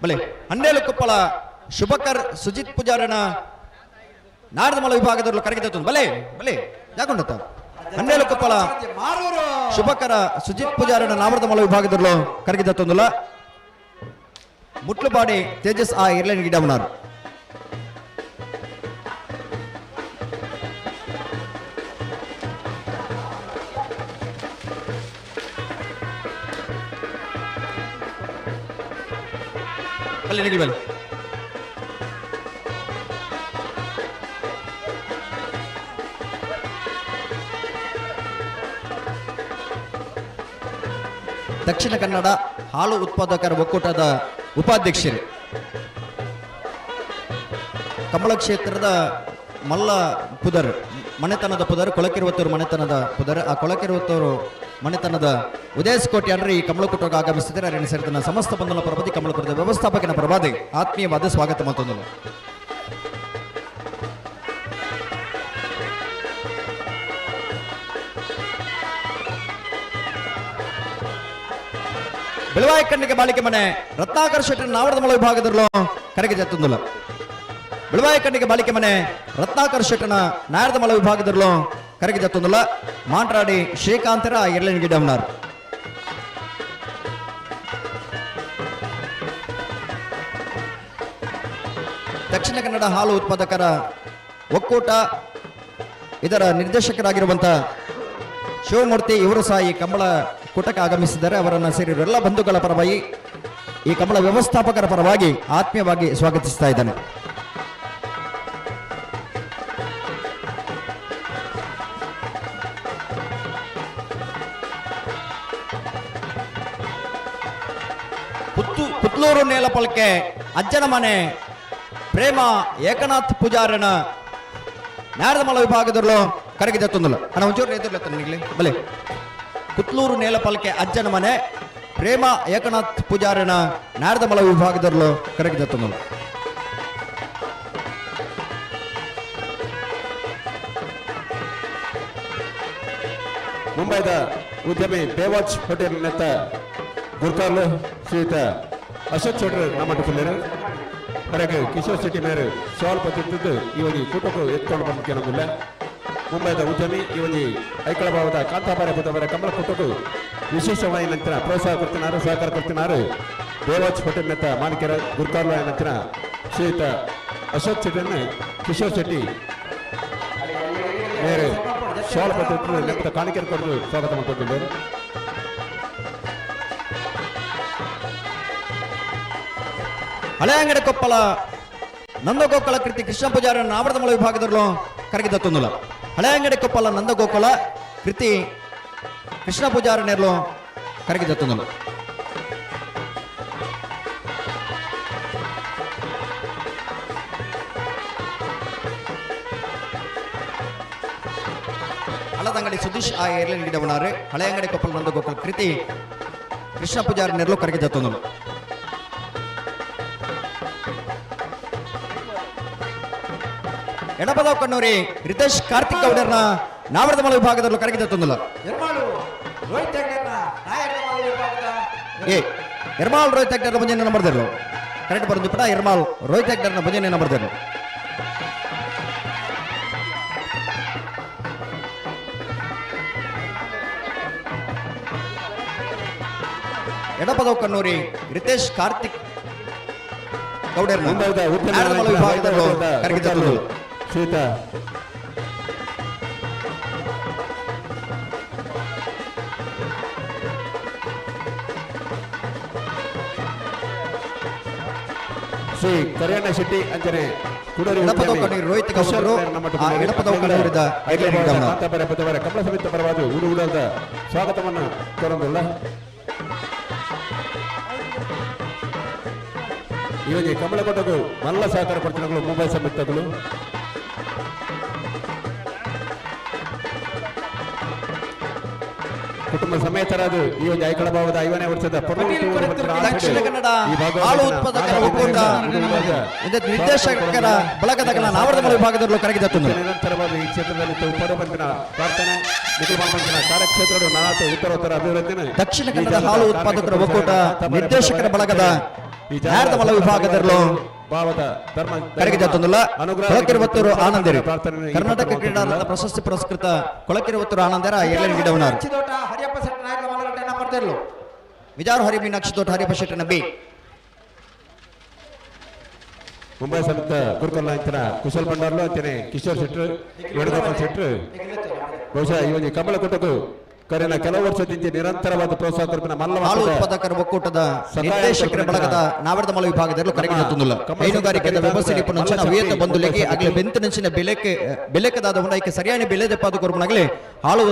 ಬಲೆ ಹನ್ನೇಳು ಕೊಪ್ಪಳ ಶುಭಕರ್ ಸುಜಿತ್ ಪೂಜಾರನ ನಾಡದಮಲ ವಿಭಾಗದವರು ಕರಗಿದ ಬಲೆ ಬಲೆ ಯಾಕೊಂಡತ್ತ ಹನ್ನೇಳು ಕೊಪ್ಪಳ ಶುಭಕರ ಸುಜಿತ್ ಪೂಜಾರನ ನಾಮರ್ದಮಲ ವಿಭಾಗದವರು ಕರಗಿದ ತೊಂದಲ ಮುಟ್ಲುಪಾಡಿ ತೇಜಸ್ ಆ ಏರ್ಲೈನ್ ಗಿಡಮನಾರು. ಬಲೆ ನಿಗಲಿ ಬಲೆ. ದಕ್ಷಿಣ ಕನ್ನಡ ಹಾಲು ಉತ್ಪಾದಕರ ಒಕ್ಕೂಟದ ಉಪಾಧ್ಯಕ್ಷರು, ಕಮಲ ಕ್ಷೇತ್ರದ ಮಲ್ಲ ಪುದರ್ ಮನೆತನದ ಪುದರ್, ಕೊಳಕಿರುವತ್ತೂರು ಮನೆತನದ ಪುದರ್. ಆ ಕೊಳಕಿರುವತ್ತೂರು ಮನೆತನದ ಉದಯಸ್ ಕೋಟಿ ಅಂದ್ರೆ ಈ ಕಮಲಕೂಟಕ್ಕೆ ಆಗಮಿಸಿದರೆ ಅರಣ್ಯ ಸೇರಿದ ಸಮಸ್ತ ಬಂಧನ ಪರವಾದಿ ಕಮಲಕೂಟದ ವ್ಯವಸ್ಥಾಪಕನ ಪರವಾದಿ ಆತ್ಮೀಯವಾದ ಸ್ವಾಗತ ಮತ್ತೊಂದು. ಬೆಳವಾಯ ಕಣ್ಣಿಗೆ ಬಾಳಿಕೆ ಮನೆ ರತ್ನಾಕರ್ ಶೆಟ್ಟರ್ ನಾವರದಮಲ ವಿಭಾಗದಲ್ಲೂ ಕರೆಗೆ ಜತ್ತೊಂದುಲ್ಲ. ಬೆಳವಾಯ ಕಣ್ಣಿಗೆ ಬಾಳಿಕೆ ಮನೆ ರತ್ನಾಕರ್ ಶೆಟ್ಟನ ನಾಯರದಮಲ ವಿಭಾಗದಲ್ಲೂ ಕರೆಗೆ ಜತ್ತೊಂದುಲ್ಲ. ಮಾಂಟ್ರಾಡಿ ಶ್ರೀಕಾಂತರ ಎರಳನ್ ಗಿಡಮ್ನಾರ್. ದಕ್ಷಿಣ ಕನ್ನಡ ಹಾಲು ಉತ್ಪಾದಕರ ಒಕ್ಕೂಟ ಇದರ ನಿರ್ದೇಶಕರಾಗಿರುವಂತಹ ಶಿವಮೂರ್ತಿ ಇವರು ಸಹ ಈ ಕಂಬಳ ಕೂಟಕ್ಕೆ ಆಗಮಿಸಿದ್ದಾರೆ. ಅವರನ್ನು ಸೇರಿರುವ ಎಲ್ಲ ಬಂಧುಗಳ ಪರವಾಗಿ, ಈ ಕಂಬಳ ವ್ಯವಸ್ಥಾಪಕರ ಪರವಾಗಿ ಆತ್ಮೀಯವಾಗಿ ಸ್ವಾಗತಿಸ್ತಾ ಇದ್ದಾನೆ. ಪುತ್ಲೂರು ನೇಲಪಲ್ಕೆ ಅಜ್ಜನ ಮನೆ ಪ್ರೇಮ ಏಕನಾಥ್ ಪೂಜಾರನ ನಾರದಮಲ ವಿಭಾಗದಲ್ಲೂ ಕರಗಿ ಜತ್ತೊಂದಲ್ಲ ಅಣ್ಣ ಒಂಚೂರು ರೈತರು ಬಲೆ. ಪುತ್ಲೂರು ನೇಲಪಲ್ಕೆ ಅಜ್ಜನ ಮನೆ ಪ್ರೇಮ ಏಕನಾಥ್ ಪೂಜಾರನ ನಾರದಮಲ ವಿಭಾಗದಲ್ಲೂ ಕರಗಿ ಜತ್ತೊಂದಲ್ಲ. ಮುಂಬೈದ ಉದ್ಯಮಿ ಬೇವಾಚ್ ಹೋಟೆಲ್ ನೆತ್ತ ಗುರ್ಕಾರ್ಲು ಶ್ರೀಯುತ ಅಶೋಕ್ ಚೌಡ್ರು ನಮ್ಮ ಹೊರಗೆ ಕಿಶೋರ್ ಶೆಟ್ಟಿ ಮೇರೆ ಸವಾಲು ಪತ್ತಿದ್ದು ಈ ಒಂದು ಕೂಟಕ್ಕೂ ಎತ್ಕೊಂಡು ಬಂದ ಮುಂಬೈದ ಉದ್ಯಮಿ ಈ ಒಂದು ಐಕಳಭಾವದ ಕಾಂತಾಬಾರೆ ಬುಧವಾರ ಕಮಲ ಕೂಟಕ್ಕೂ ವಿಶೇಷವಾಗಿ ನಂತರ ಪ್ರೋತ್ಸಾಹ ಕೊಡ್ತಿನಾರು, ಸಹಕಾರ ಕೊಡ್ತಿನಾರು. ಬೇವಾಚ್ ಹೋಟೆಲ್ ನೆತ್ತ ಮಾಲೀಕರ ಗುರ್ಕಾರ್ಲು ನಂತರ ಶ್ರೀಯುತ ಅಶೋಕ್ ಶೆಟ್ಟಿಯನ್ನು ಕಿಶೋರ್ ಶೆಟ್ಟಿ ಮೇರೆ ಸವಾಲು ಪತ್ತಿದ್ದು ನೆತ್ತ ಕಾಣಿಕೆ ಕೊಟ್ಟು ಸ್ವಾಗತ ಮಾಡಿಕೊಂಡಿದ್ದಾರೆ. ಹಳೆಯಂಗಡಿ ಕೊಪ್ಪಳ ನಂದಗೋಕುಲ ಕೃತಿ ಕೃಷ್ಣ ಪೂಜಾರಿ ನಾಮರದಮಲ ವಿಭಾಗದಲ್ಲೂ ಕರಗಿದ ತೊಂದಲ. ಹಳೆಯಂಗಡಿ ಕೊಪ್ಪಳ ನಂದಗೋಕುಲ ಕೃತಿ ಕೃಷ್ಣ ಪೂಜಾರಿ ನೆರಳು ಕರಗಿದ ತೊಂದಲ. ಹಳದಂಗಡಿ ಸುಧೀಶ್ ಆ ಏರ್ಲೈನ್ ಗಿಡವನಾರು ಹಳೆಯಂಗಡಿ ಕೊಪ್ಪಳ ನಂದಗೋಕುಲ ಕೃತಿ ಕೃಷ್ಣ ಪೂಜಾರಿ ನೆರಳು ಕರಗಿದ ತೊಂದಲು. ಎಡಪದ ಕಣ್ಣೂರಿ ರಿತೇಶ್ ಕಾರ್ತಿಕ್ ಗೌಡರ್ನ ನಾವರದಮಲ ವಿಭಾಗದಲ್ಲೂ ಕರಗಿದ ತೊಂದಲ. ಏ ಎರ್ಮಾಲ್ ರೋಹಿತ್ ಹೆಗ್ಡರ್ನ ಬಂಜೆ ನಂಬರ್ ಕರೆಕ್ಟ್ ಬರಂದು ಪಡ ಎರ್ಮಾಲ್ ರೋಹಿತ್ ಹೆಗ್ಡರ್ನ ಬಂಜೆ ನಂಬರ್. ಎಡಪದವ್ ಕಣ್ಣೂರಿ ರಿತೇಶ್ ಕಾರ್ತಿಕ್ ಗೌಡರ್ನ ನಾಡದಮಲ ವಿಭಾಗದಲ್ಲೂ ಕರಗಿದ ತೊಂದಲು. ಶ್ರೀಯುತ ಶ್ರೀ ಕರಿಯಣ್ಣ ಶೆಟ್ಟಿ ಅಂಚನೆ ಕುಡರಿ ರೋಹಿತ್ ಗೌಡರು ಆ ಎಡಪದವು ಕಣ್ಣೂರಿದ ಕಮಲ ಸಮಿತಿ ಪರವಾಗಿ ಊರು ಊಡದ ಸ್ವಾಗತವನ್ನು ಕೋರಂದುಲ್ಲ. ಇವನಿಗೆ ಕಮಲಕೊಟ್ಟಗೂ ಮಲ್ಲ ಸಹಕಾರ ಕೊಡ್ತಿನಗಳು ಮುಂಬೈ ಸಮಿತಿಗಳು. ಕುಟುಂಬ ಸಮೇತರಾದ ಈ ಒಂದು ಐಕಳ ಭಾವದ 50ನೇ ವರ್ಷದ ದಕ್ಷಿಣ ಕನ್ನಡ ಹಾಲು ಉತ್ಪಾದಕರ ಒಕ್ಕೂಟ ನಿರ್ದೇಶಕರ ಬಳಗದಗಳ ನಾವರದಮಲ ವಿಭಾಗದಲ್ಲೂ ಕರಗಿದ ತೊಂದರೆ. ನಿರಂತರವಾಗಿ ಈ ಕ್ಷೇತ್ರದಲ್ಲಿ ಪಡುವಂತಿನ ಪ್ರಾರ್ಥನೆ ನಿಖಿಲ ಕಾರ್ಯಕ್ಷೇತ್ರಗಳು ನಾನಾತ ಉತ್ತರೋತ್ತರ ಅಭಿವೃದ್ಧಿ. ದಕ್ಷಿಣ ಕನ್ನಡ ಹಾಲು ಉತ್ಪಾದಕರ ಒಕ್ಕೂಟ ನಿರ್ದೇಶಕರ ಬಳಗದ ಈ ನಾರ್ದಮಲ ವಿಭಾಗದಲ್ಲೂ ಭಾವದ ಧರ್ಮ ಕರೆಗೆ ಜತ್ತೊಂದುಲ್ಲ ಅನುಗ್ರಹ ಕೊಳಕಿರುವತ್ತೂರು ಆನಂದರು ಪ್ರಾರ್ಥನೆ ಈ ಕರ್ನಾಟಕ ಪತ್ರ ಕ್ರೀಡಾರಂಗದ ಪ್ರಶಸ್ತಿ ಪುರಸ್ಕೃತ ಕೊಳಕಿರುವತ್ತೂರು ಆನಂದರ ಏಳನೇ ಗಿಡವನಾರು ತೋಟ ಹರಿಯಪ್ಪ ಶೆಟ್ಟಿ ನಾಯಕ ಮಲಗಟ್ಟೆ ನಂಬರ್ ತೆರಲು. ವಿಜಾರು ಹರಿ ಮೀನಾಕ್ಷಿ ತೋಟ ಹರಿಯಪ್ಪ ಶೆಟ್ಟನ ಬಿ. ಮುಂಬೈ ಸಮಿತ ಗುರುಕುಲ ಅಂಚಿನ ಕುಶಲ್ ಭಂಡಾರ್ಲು ಅಂಚನೆ ಕಿಶೋರ್ ಶೆಟ್ರು, ವೇಣುಗೋಪಾಲ್ ಶೆಟ್ರು ಬಹುಶಃ ಈ ಒಂದು ಕಮಲ ಕೂಟಕ್ಕೂ ಕರೆನ ಕೆಲವು ವರ್ಷದಿಂದ ನಿರಂತರವಾದ ಪ್ರೋತ್ಸಾಹ ಕೊರಪಿನ ಮಲ್ಲ ಹಾಲು ಉತ್ಪಾದಕರ ಒಕ್ಕೂಟದ ನಿರ್ದೇಶಕರ ಬಳಗದ ನಾವರ್ದಮಲ ವಿಭಾಗದಲ್ಲಿ ಕರೆಗೆ ಜತ್ತೊಂದುಲ್ಲ. ಹೈನುಗಾರಿಕೆದ ವ್ಯವಸ್ಥೆ ನಿಪುಣಂಚಿನ ಅವೇತ ಬಂಧುಲೆಗೆ ಆಗಲೇ ಬೆಂತನಂಚಿನ ಬೆಲೆಕ್ಕೆ ಬೆಲೆಕದಾದ ಉಂಡೈಕೆ ಸರಿಯಾದ ಬೆಲೆ ದೆಪ್ಪಾದ ಕೊರಪುನಾಗಲೇ ಹಾಲು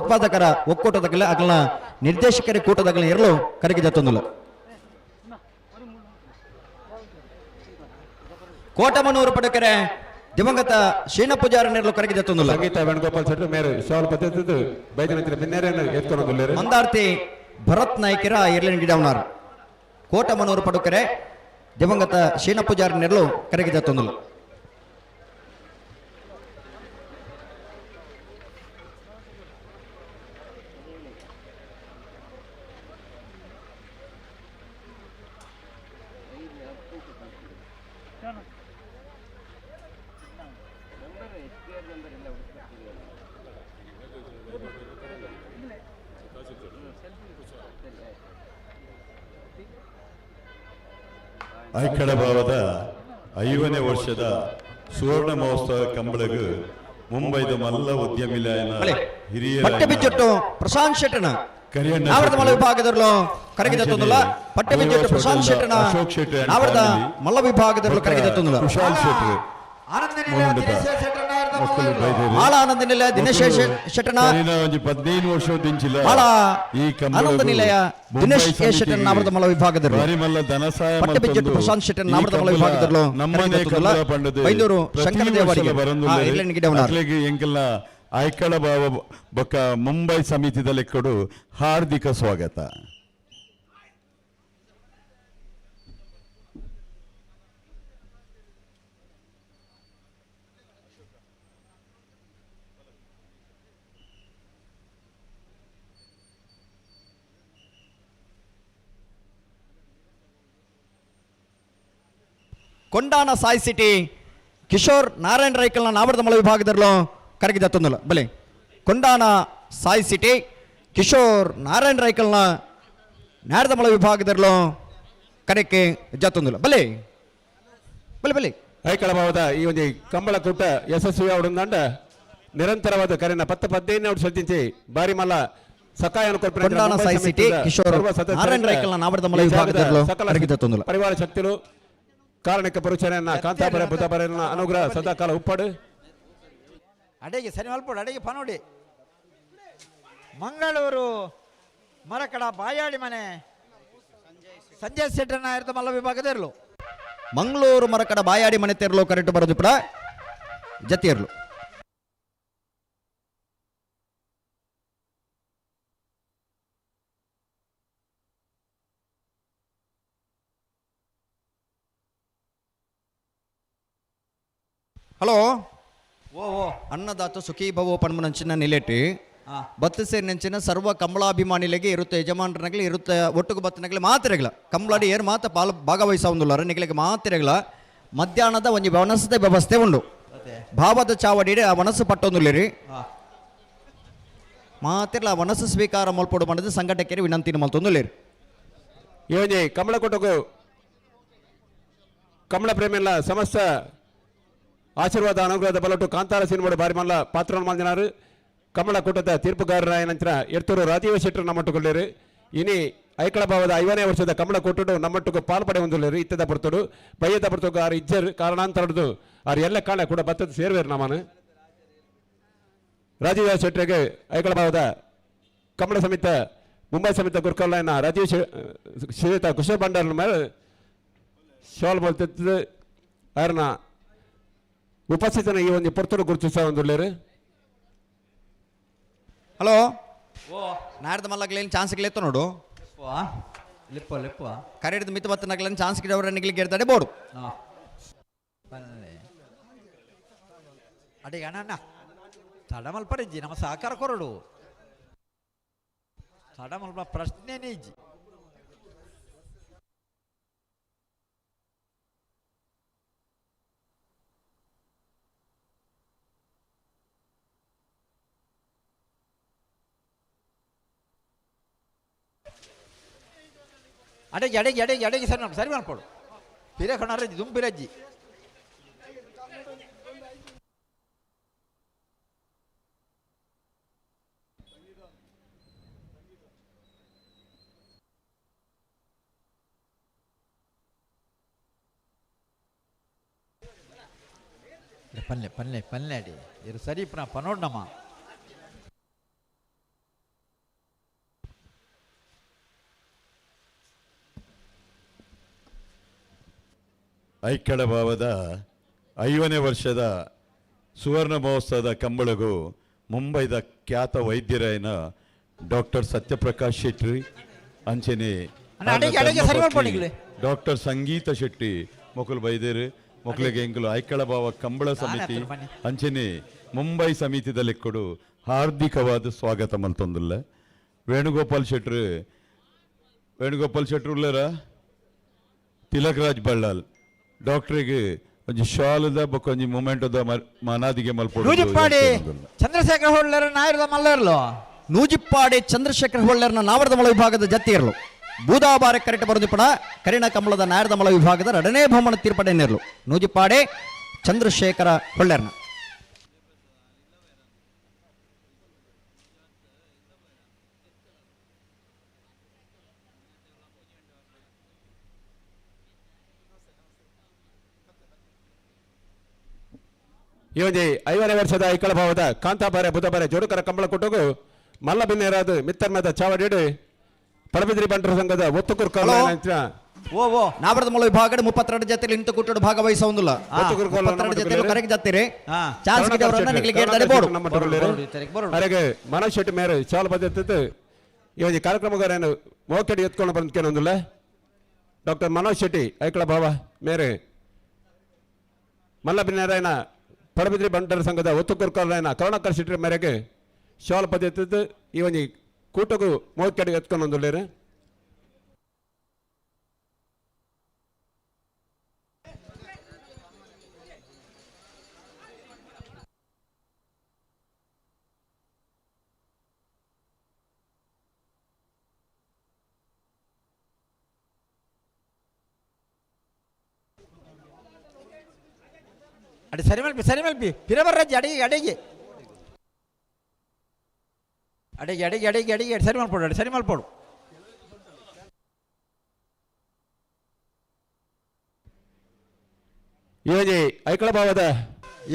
ಉತ್ಪಾದಕರ ಒಕ್ಕೂಟದಾಗಲೇ ಅಗಲ ನಿರ್ದೇಶಕರ ಕೂಟದಾಗಲೇ ಇರಲು ಕರೆಗೆ ಜತ್ತೊಂದುಲ್ಲ. ಕೋಟಮನೂರು ಪಡಕೆರೆ ದಿವಂಗತ ಶೀನ ಪೂಜಾರಿ ನೆರಳು ಕರೆಗೆ ಜತ್ತೊಂದುಲ್ಲ. ಸಂಗೀತ ವೇಣುಗೋಪಾಲ್ ಶೆಟ್ರು ಮೇರು ಶಾಲ್ ಪದ್ಧತಿ ಬೈದಿನ ಬಿನ್ನೇರೇನು ಎತ್ಕೊಂಡು ಮಂದಾರ್ತಿ ಭರತ್ ನಾಯ್ಕರ ಇರ್ಲಿನ ಗಿಡವನಾರು. ಕೋಟಮನೂರು ಪಡುಕೆರೆ ದಿವಂಗತ ಶೀನ ಪೂಜಾರಿ ನೆರಳು ಕರೆಗೆ ಜತ್ತೊಂದುಲ್ಲ. ಐಕಳ ಭಾವದ 50ನೇ ವರ್ಷದ ಸುವರ್ಣ ಮಹೋತ್ಸವ ಕಂಬಳಗು ಮುಂಬೈದ ಮಲ್ಲ ಉದ್ಯಮಿಲಾಯನ ಹಿರಿಯ ಪಟ್ಟೆ ಬಿಜ್ಜೊಟ್ಟು ಪ್ರಶಾಂತ್ ಶೆಟ್ಟನ ನಾವರದ ಮಲ್ಲ ವಿಭಾಗದಲ್ಲೂ ಕರಗಿ ಜತ್ತೊಂದುಲ್ಲ. ಪಟ್ಟೆ ಬಿಜ್ಜೊಟ್ಟು ಪ್ರಶಾಂತ್ ಶೆಟ್ಟನ ಅಶೋಕ್ ಶೆಟ್ಟಿ and ನಾವರದ family. ಮಲ್ಲ ವಿಭಾಗದಲ್ಲೂ ಕರಗಿ ಜತ್ತೊಂದುಲ್ಲ. ಕುಶಾಲ್ ಶೆಟ್ಟಿ ಮಾಳ ಆನಂದ ನಿಲಯ ದಿನೇಶ್ ಶೆಟ್ಟನ ಒಂಜಿ 15 ವರ್ಷದಿಂಚಿಲ ಮಾಳ ಈ ಆನಂದ ನಿಲಯ ದಿನೇಶ್ ಎ ಶೆಟ್ಟನ ನಾವರದ ಮಲ್ಲ ವಿಭಾಗದಲ್ಲಿ ಭಾರಿ ಮಲ್ಲ ಧನಸಹಾಯ ಪಟ್ಟೆ ಬಿಜ್ಜೊಟ್ಟು ಪ್ರಶಾಂತ್ ಶೆಟ್ಟನ ನಾವರದ ಮಲ್ಲ ವಿಭಾಗದಲ್ಲೂ ನಮ್ಮನೆ ಕರಗಿ ಜತ್ತೊಂದುಲ್ಲ. ಕಂಬಳ ಪಂಡದು ಬೈಂದೂರು ಪ್ರತಿ ಶಂಕರ ವರ್ಷಲ ದೇವಾಡಿಗೆ ಬರೊಂದುಲ್ಲೆರ್. ಇರ್ಲೆನ್ ಗಿಡವನಾರು. ಅಕ್ಲೆಗ್ ಎಂಕಲ್ನ ಐಕಳ ಭಾವ ಬೊಕ್ಕ ಮುಂಬೈ ಸಮಿತಿದ ಲೆಕ್ಕಡು ಹಾರ್ದಿಕ ಸ್ವಾಗತ. ಕೊಂಡಾನ ಸಾಯಿ ಸಿಟಿ ಕಿಶೋರ್ ನಾರಾಯಣ ರೈಕಲ್ನ ನಾವರದ ಮಲ ವಿಭಾಗದಲ್ಲೂ ಕರಗಿ ಜತ್ತೊಂದುಲ್ಲ. ಬಲೆ ಕೊಂಡಾನ ಸಾಯಿ ಸಿಟಿ ಕಿಶೋರ್ ನಾರಾಯಣ ರೈಕಲ್ನ ನಾರದ ಮಲ ವಿಭಾಗದಲ್ಲೂ ಕರೆಕ್ಕೆ ಜತ್ತೊಂದುಲ್ಲ. ಬಲೆ ಬಲೆ ಬಲೆ ಐಕಳ ಭಾವದ ಈ ಒಂದು ಕಂಬಳ ಕೂಟ ಯಶಸ್ವಿ ಅವಡುಂದಂಡ ನಿರಂತರವಾದ ಕರೆನ 10-15 ಸಲ್ತಿಂಚಿ ಬಾರಿ ಮಲ್ಲ ಸಕಾಯನ ಕೊರ್ಪಿನ ಕೊಂಡಾನ ಮುಂಬೈ ಸಾಯಿ ಸಿಟಿ ಸಮಿತಿದ ಕಿಶೋರ್ ಸರ್ವ ಸದಸ್ಯರಿಂದ ನಾರಾಯಣ ರೈಕಲ್ನ ನಾವರದ ಮಲ ಈ ಜಾಗದ ವಿಭಾಗದಲ್ಲೂ ಸಕಲ ಕರಗಿ ಜತ್ತೊಂದುಲ್ಲ. ಪರಿವಾರ ಶಕ್ತಿಲು ಕಾರಣಕ್ಕೆ ಪರುಚನೆಯನ್ನ ಕಾಂತಾಪರ ಬುಧಪರನ ಅನುಗ್ರಹ ಸದಾಕಾಲ ಉಪ್ಪಾಡು. ಅಡೆಗೆ ಸರಿ ಮಲ್ಪೋಡು ಅಡೆಗೆ ಪನೋಡಿ. ಮಂಗಳೂರು ಮರಕಡ ಬಾಯಾಳಿ ಮನೆ ಸಂಜಯ್ ಶೆಟ್ಟರ್ನ ಇರ್ತ ಮಲ್ಲ ವಿಭಾಗದ ಇರಲು. ಮಂಗಳೂರು ಮರಕಡ ಬಾಯಾಡಿ ಮನೆ ತೆರಲು ಕರೆಕ್ಟ್ ಬರೋದು ಕೂಡ ಜತಿಯರ್ಲು. ಹಲೋ ಓ ಓ ಅನ್ನದಾತ ಸುಖೀ ಭವೋ ಪನ್ಮನಂಚಿನ ನಿಲೆಟಿ ಬತ್ತು ಸೇರಿನಂಚಿನ ಸರ್ವ ಕಮಲಾಭಿಮಾನಿಲೆಗೆ ಇರುತ್ತೆ ಯಜಮಾನರನಗಲಿ ಇರುತ್ತೆ ಒಟ್ಟುಗು ಬತ್ತನಗಲಿ ಮಾತಿರಗಲ ಕಮಲಾಡಿ ಏರ್ ಮಾತ ಪಾಲ್ ಭಾಗವಹಿಸೊಂದುಲ್ಲಾರ ನಿಗಲಿಗೆ ಮಾತಿರಗಲ ಮಧ್ಯಾಹ್ನದ ಒಂಜಿ ವನಸದ ವ್ಯವಸ್ಥೆ ಉಂಡು ಭಾವದ ಚಾವಡಿ ಆ ವನಸ್ಸು ಪಟ್ಟೊಂದುಲ್ಲೇರಿ ಮಾತಿರ್ಲ ವನಸ್ಸು ಸ್ವೀಕಾರ ಮಲ್ಪೊಡು ಮಾಡಿದ ಸಂಘಟಕರು ವಿನಂತಿನ ಮಲ್ತೊಂದುಲ್ಲೇರಿ. ಈ ಒಂಜಿ ಕಮಲ ಕೊಟ್ಟಗು ಕಮಲ ಪ್ರೇಮಿಲ್ಲ ಸಮಸ್ತ ಆಶೀರ್ವಾದ ಅನುಗ್ರಹದ ಬಲಟು ಕಾಂತಾರ ಸಿನಿಮಾಡು ಬಾರಿ ಮಲ್ಲ ಪಾತ್ರ ಮಲ್ದಿನಾರು ಕಮಲ ಕೂಟದ ತೀರ್ಪುಗಾರರಾಯ ನಂತರ ಎರ್ತೂರು ರಾಜೀವ ಶೆಟ್ಟರು ನಮ್ಮಟ್ಟುಕೊಳ್ಳೇರು. ಇನಿ ಐಕಳ ಭಾವದ 50ನೇ ವರ್ಷದ ಕಮಲ ಕೂಟಡು ನಮ್ಮಟ್ಟುಕು ಪಾಲ್ಪಡೆ ಹೊಂದುಲ್ಲೇರು. ಇತ್ತದ ಬರ್ತಡು ಬಯ್ಯದ ಬರ್ತಡು ಆರು ಇಜ್ಜರು ಕಾರಣಾಂತರದು ಆರು ಎಲ್ಲ ಕಾಲ ಕೂಡ ಬತ್ತದ ಸೇರುವೇರು ನಮ್ಮನು. ರಾಜೀವ ಶೆಟ್ಟರಿಗೆ ಐಕಳ ಭಾವದ ಕಮಲ ಸಮಿತ ಮುಂಬೈ ಸಮಿತ ಗುರುಕಲ್ಲಾಯನ ರಾಜೀವ್ ಶ್ರೀಯುತ ಕುಶಲ್ ಭಂಡಾರ ಮೇಲೆ ಶಾಲ್ ಬೋಲ್ತಿದ್ದು ಅವ್ರನ್ನ ಉಪಸ್ಥಿತನ ಈ ಒಂದು ಪೊರ್ತರು ಗುರುತಿಸ ಒಂದುಲ್ಲೇರು. ಹಲೋ ಓ ನಾಡ್ದ ಮಲ್ಲಗ್ಲೇನು ಚಾನ್ಸ್ ಗಿಲೇತ ನೋಡು. ಲಿಪ್ಪ ಲಿಪ್ಪ ಕರೆ ಹಿಡಿದು ಮಿತ್ತು ಬತ್ತ ನಗ್ಲೇನು ಚಾನ್ಸ್ ಗಿಡವರ ನಿಗ್ಲಿಕ್ಕೆ ಗೆರ್ತಾಡೆ ಬೋಡು. ಅಡಿಗೆ ಅಣ್ಣ ತಡ ಮಲ್ಪರಿಜ್ಜಿ ನಮ್ಮ ಸಹಕಾರ ಕೊರಡು ತಡ ಮಲ್ಪ ಪ್ರಶ್ನೆನೇ ಇಜ್ಜಿ. ಅಡೆಗೆ ಅಡೆಗೆ ಅಡೆಗೆ ಅಡೆಗೆ ಸರಿ ಸರಿ ಮಾಡ್ಕೊಡು ಪಿರೆ ಕೊಣರಜ್ಜಿ ದುಂಪಿರಜ್ಜಿ ಪನ್ಲೆ ಪನ್ಲೆ ಪನ್ಲೆ ಅಡಿ ಇರು ಸರಿ ಪನ ಪನೋಡ್ನಮ್ಮ ಐಕ್ಕಳ ಭಾವದ 50ನೇ ವರ್ಷದ ಸುವರ್ಣ ಮಹೋತ್ಸವದ ಕಂಬಳಗು ಮುಂಬೈದ ಖ್ಯಾತ ವೈದ್ಯರಾಯನ ಡಾಕ್ಟರ್ ಸತ್ಯಪ್ರಕಾಶ್ ಶೆಟ್ಟಿ ಅಂಚನೆ ಡಾಕ್ಟರ್ ಸಂಗೀತ ಶೆಟ್ಟಿ ಮೊಕಲು ಬೈದೇರು ಮೊಕಲಿಗೆ ಎಂಕುಲು ಐಕ್ಕಳ ಭಾವ ಕಂಬಳ ಸಮಿತಿ ಅಂಚನೆ ಮುಂಬೈ ಸಮಿತಿದಲ್ಲಿ ಕೊಡು ಹಾರ್ದಿಕವಾದ ಸ್ವಾಗತ ಮಲ್ತೊಂದುಲ್ಲ. ವೇಣುಗೋಪಾಲ್ ಶೆಟ್ರು ವೇಣುಗೋಪಾಲ್ ಶೆಟ್ರು ಉಳ್ಳರ ತಿಲಕ್ ರಾಜ್ ಬಳ್ಳಾಲ್ ಡಾಕ್ಟ್ರಿಗೆ ಒಂಜಿ ಶಾಲದ ಬೊಕ್ಕ ಒಂಜಿ ಮೊಮೆಂಟದ ಮನಾದಿಗೆ ಮಲ್ಪೊಡು. ನೂಜಿಪ್ಪಾಡಿ ಚಂದ್ರಶೇಖರ ಹೊಳ್ಳರ ನಾಯರದ ಮಲ್ಲರ್ಲು ನೂಜಿಪ್ಪಾಡಿ ಚಂದ್ರಶೇಖರ ಹೊಳ್ಳರ್ನ ನಾವರದಮಳ ವಿಭಾಗದ ಜತ್ತಿಯರ್ಲು ಬೂದಾಬಾರೆ ಕರೆಕ್ಟ್ ಬರೋದಿಪಡ ಕರಿಣ ಕಮಲದ ನಾಯರದಮಳ ವಿಭಾಗದ ಎರಡನೇ ಬಹುಮಾನ ತೀರ್ಪಡೆನೇರ್ಲು ನೂಜಿಪ್ಪಾಡೆ ಚಂದ್ರಶೇಖರ ಹೊಳ್ಳರ್ನ. ಈ ಒಂಜಿ 50ನೇ ವರ್ಷದ ಐಕಳ ಭಾವದ ಕಾಂತಾಬಾರೆ ಬುಧಬಾರೆ ಜೋಡುಕರ ಕಂಬಳ ಕೊಟ್ಟಗು ಮಲ್ಲ ಬಿನ್ನೇರಾದ ಮಿತ್ತರ್ಮದ ಚಾವಡಿಡು ಪಡಬಿದ್ರಿ ಬಂಟರ ಸಂಘದ ಒತ್ತುಕುರ್ ಓ ಓ ನಾವರದಮಳ ವಿಭಾಗದ 32 ಜೊತೆಲಿ ಇಂತ ಕೂಟಡು ಭಾಗವಹಿಸ ಒಂದಿಲ್ಲ. 32 ಜೊತೆಲು ಕರೆಗೆ ಜತ್ತಿರಿ ಚಾನ್ಸ್ ಗಿಡವರನ್ನ ನಿಗಳಿಗೆ ಗೇಟ್ ಬೋಡು. ಅರೆಗೆ ಮನೋಜ್ ಶೆಟ್ಟಿ ಮೇರೆ ಚಾಲ ಪದ್ಧತಿ ಈ ಒಂಜಿ ಕಾರ್ಯಕ್ರಮಗಾರನು ಮೋಕೆಡಿ ಎತ್ಕೊಂಡು ಬಂದ್ಕೇನೊಂದಿಲ್ಲ. ಡಾಕ್ಟರ್ ಮನೋಜ್ ಶೆಟ್ಟಿ ಐಕಳ ಭಾವ ಮೇರೆ ಮಲ್ಲ ಬಿನ್ನೇರಾಯನ ಪಡಬಿದ್ರಿ ಬಂಟರ ಸಂಘದ ಒತ್ತುಕುರ್ಕರ್ನ ಕರುಣಾಕರ್ ಶೆಟ್ಟಿ ಮೇರೆಗೆ ಶಾಲ್ ಪದ್ಧತಿ ಈ ಒಂಜಿ ಕೂಟಗೂ ಮೋಕೆಡಿ ಎತ್ಕೊಂಡು ಒಂದುಲ್ಲೇರು. ಅಡಿ ಸರಿ ಮಲ್ಪಿ ಸರಿ ಮಲ್ಪಿ ಪಿರಬರ್ರಜ್ಜಿ ಅಡಿಗೆ ಅಡಿಗೆ ಅಡಿಗೆ ಅಡಿಗೆ ಅಡಿಗೆ ಅಡಿಗೆ ಸರಿ ಮಲ್ಪೋಡು ಅಡಿ ಸರಿ ಮಲ್ಪೋಡು. ಈ ಒಂಜಿ ಐಕಳ ಭಾವದ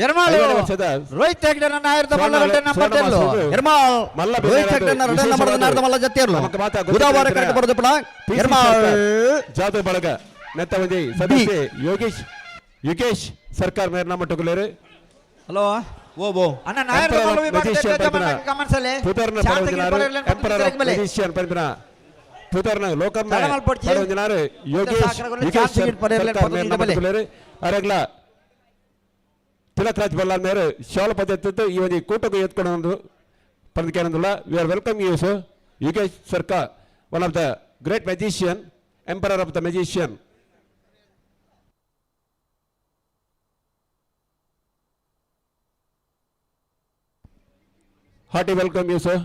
ಎರ್ಮಾಳು ರೋಹಿತ್ ಹೆಗ್ಡೆ ನಾಯರದ ಮಲ್ಲ ನಂಬರ್ ಎರ್ಮಾಳ್ ರೋಹಿತ್ ಹೆಗ್ಡೆ ಎರಡನೇ ನಂಬರ್ ನಾಯರದ ಮಲ್ಲ ಜತ್ತಿಯರ್ಲು ಬುಧವಾರ ಕರೆಕ್ಟ್ ಬರೋದಿಪ್ಪಡ ಎರ್ಮಾಳ್ ಜಾದು ಬಳಗ ನೆತ್ತ ಒಂಜಿ ಸದಸ್ಯೆ ಯೋಗೇಶ್ ಯುಗೇಶ್ ಸರ್ಕಾರ ಮೇರೆ ನಮ್ಮ ಟುಗುಲೇರು. ಹಲೋ ಓ ಬೋ ಅಣ್ಣ ನಾಯರದ ಮಲ್ಲ ವಿಭಾಗದ ಕಮೆಂಟ್ಸ್ ಅಲ್ಲಿ ಪುತರ್ನ ಪಡವಂಜಿನಾರು ಎಂಪರರ್ ಆಫ್ ಮೆಜಿಷಿಯನ್ ಪರಪಿನ ಪುತರ್ನ ಲೋಕಮ್ಮ ಪಡವಂಜಿನಾರು ಯೋಗೇಶ್ ಯುಗೇಶ್ ಸರ್ಕಾರ ಮೇರೆ ನಮ್ಮ ಟುಗುಲೇರು. ಅರೆಗ್ಲ ತಿಲಕ್ ರಾಜ್ ಬಲ್ಲಾಲ್ ಮೇರೆ ಶಾಲ ಪದ್ಧತಿ ಈ ಒಂಜಿ ಕೂಟకు ಎತ್ಕೊಂಡು ಪಂದ್ಕೇನಂದುಲ್ಲ. We are welcome you sir Yugesh Sarkar, one of the great magician, emperor of the magician. Hearty welcome you sir.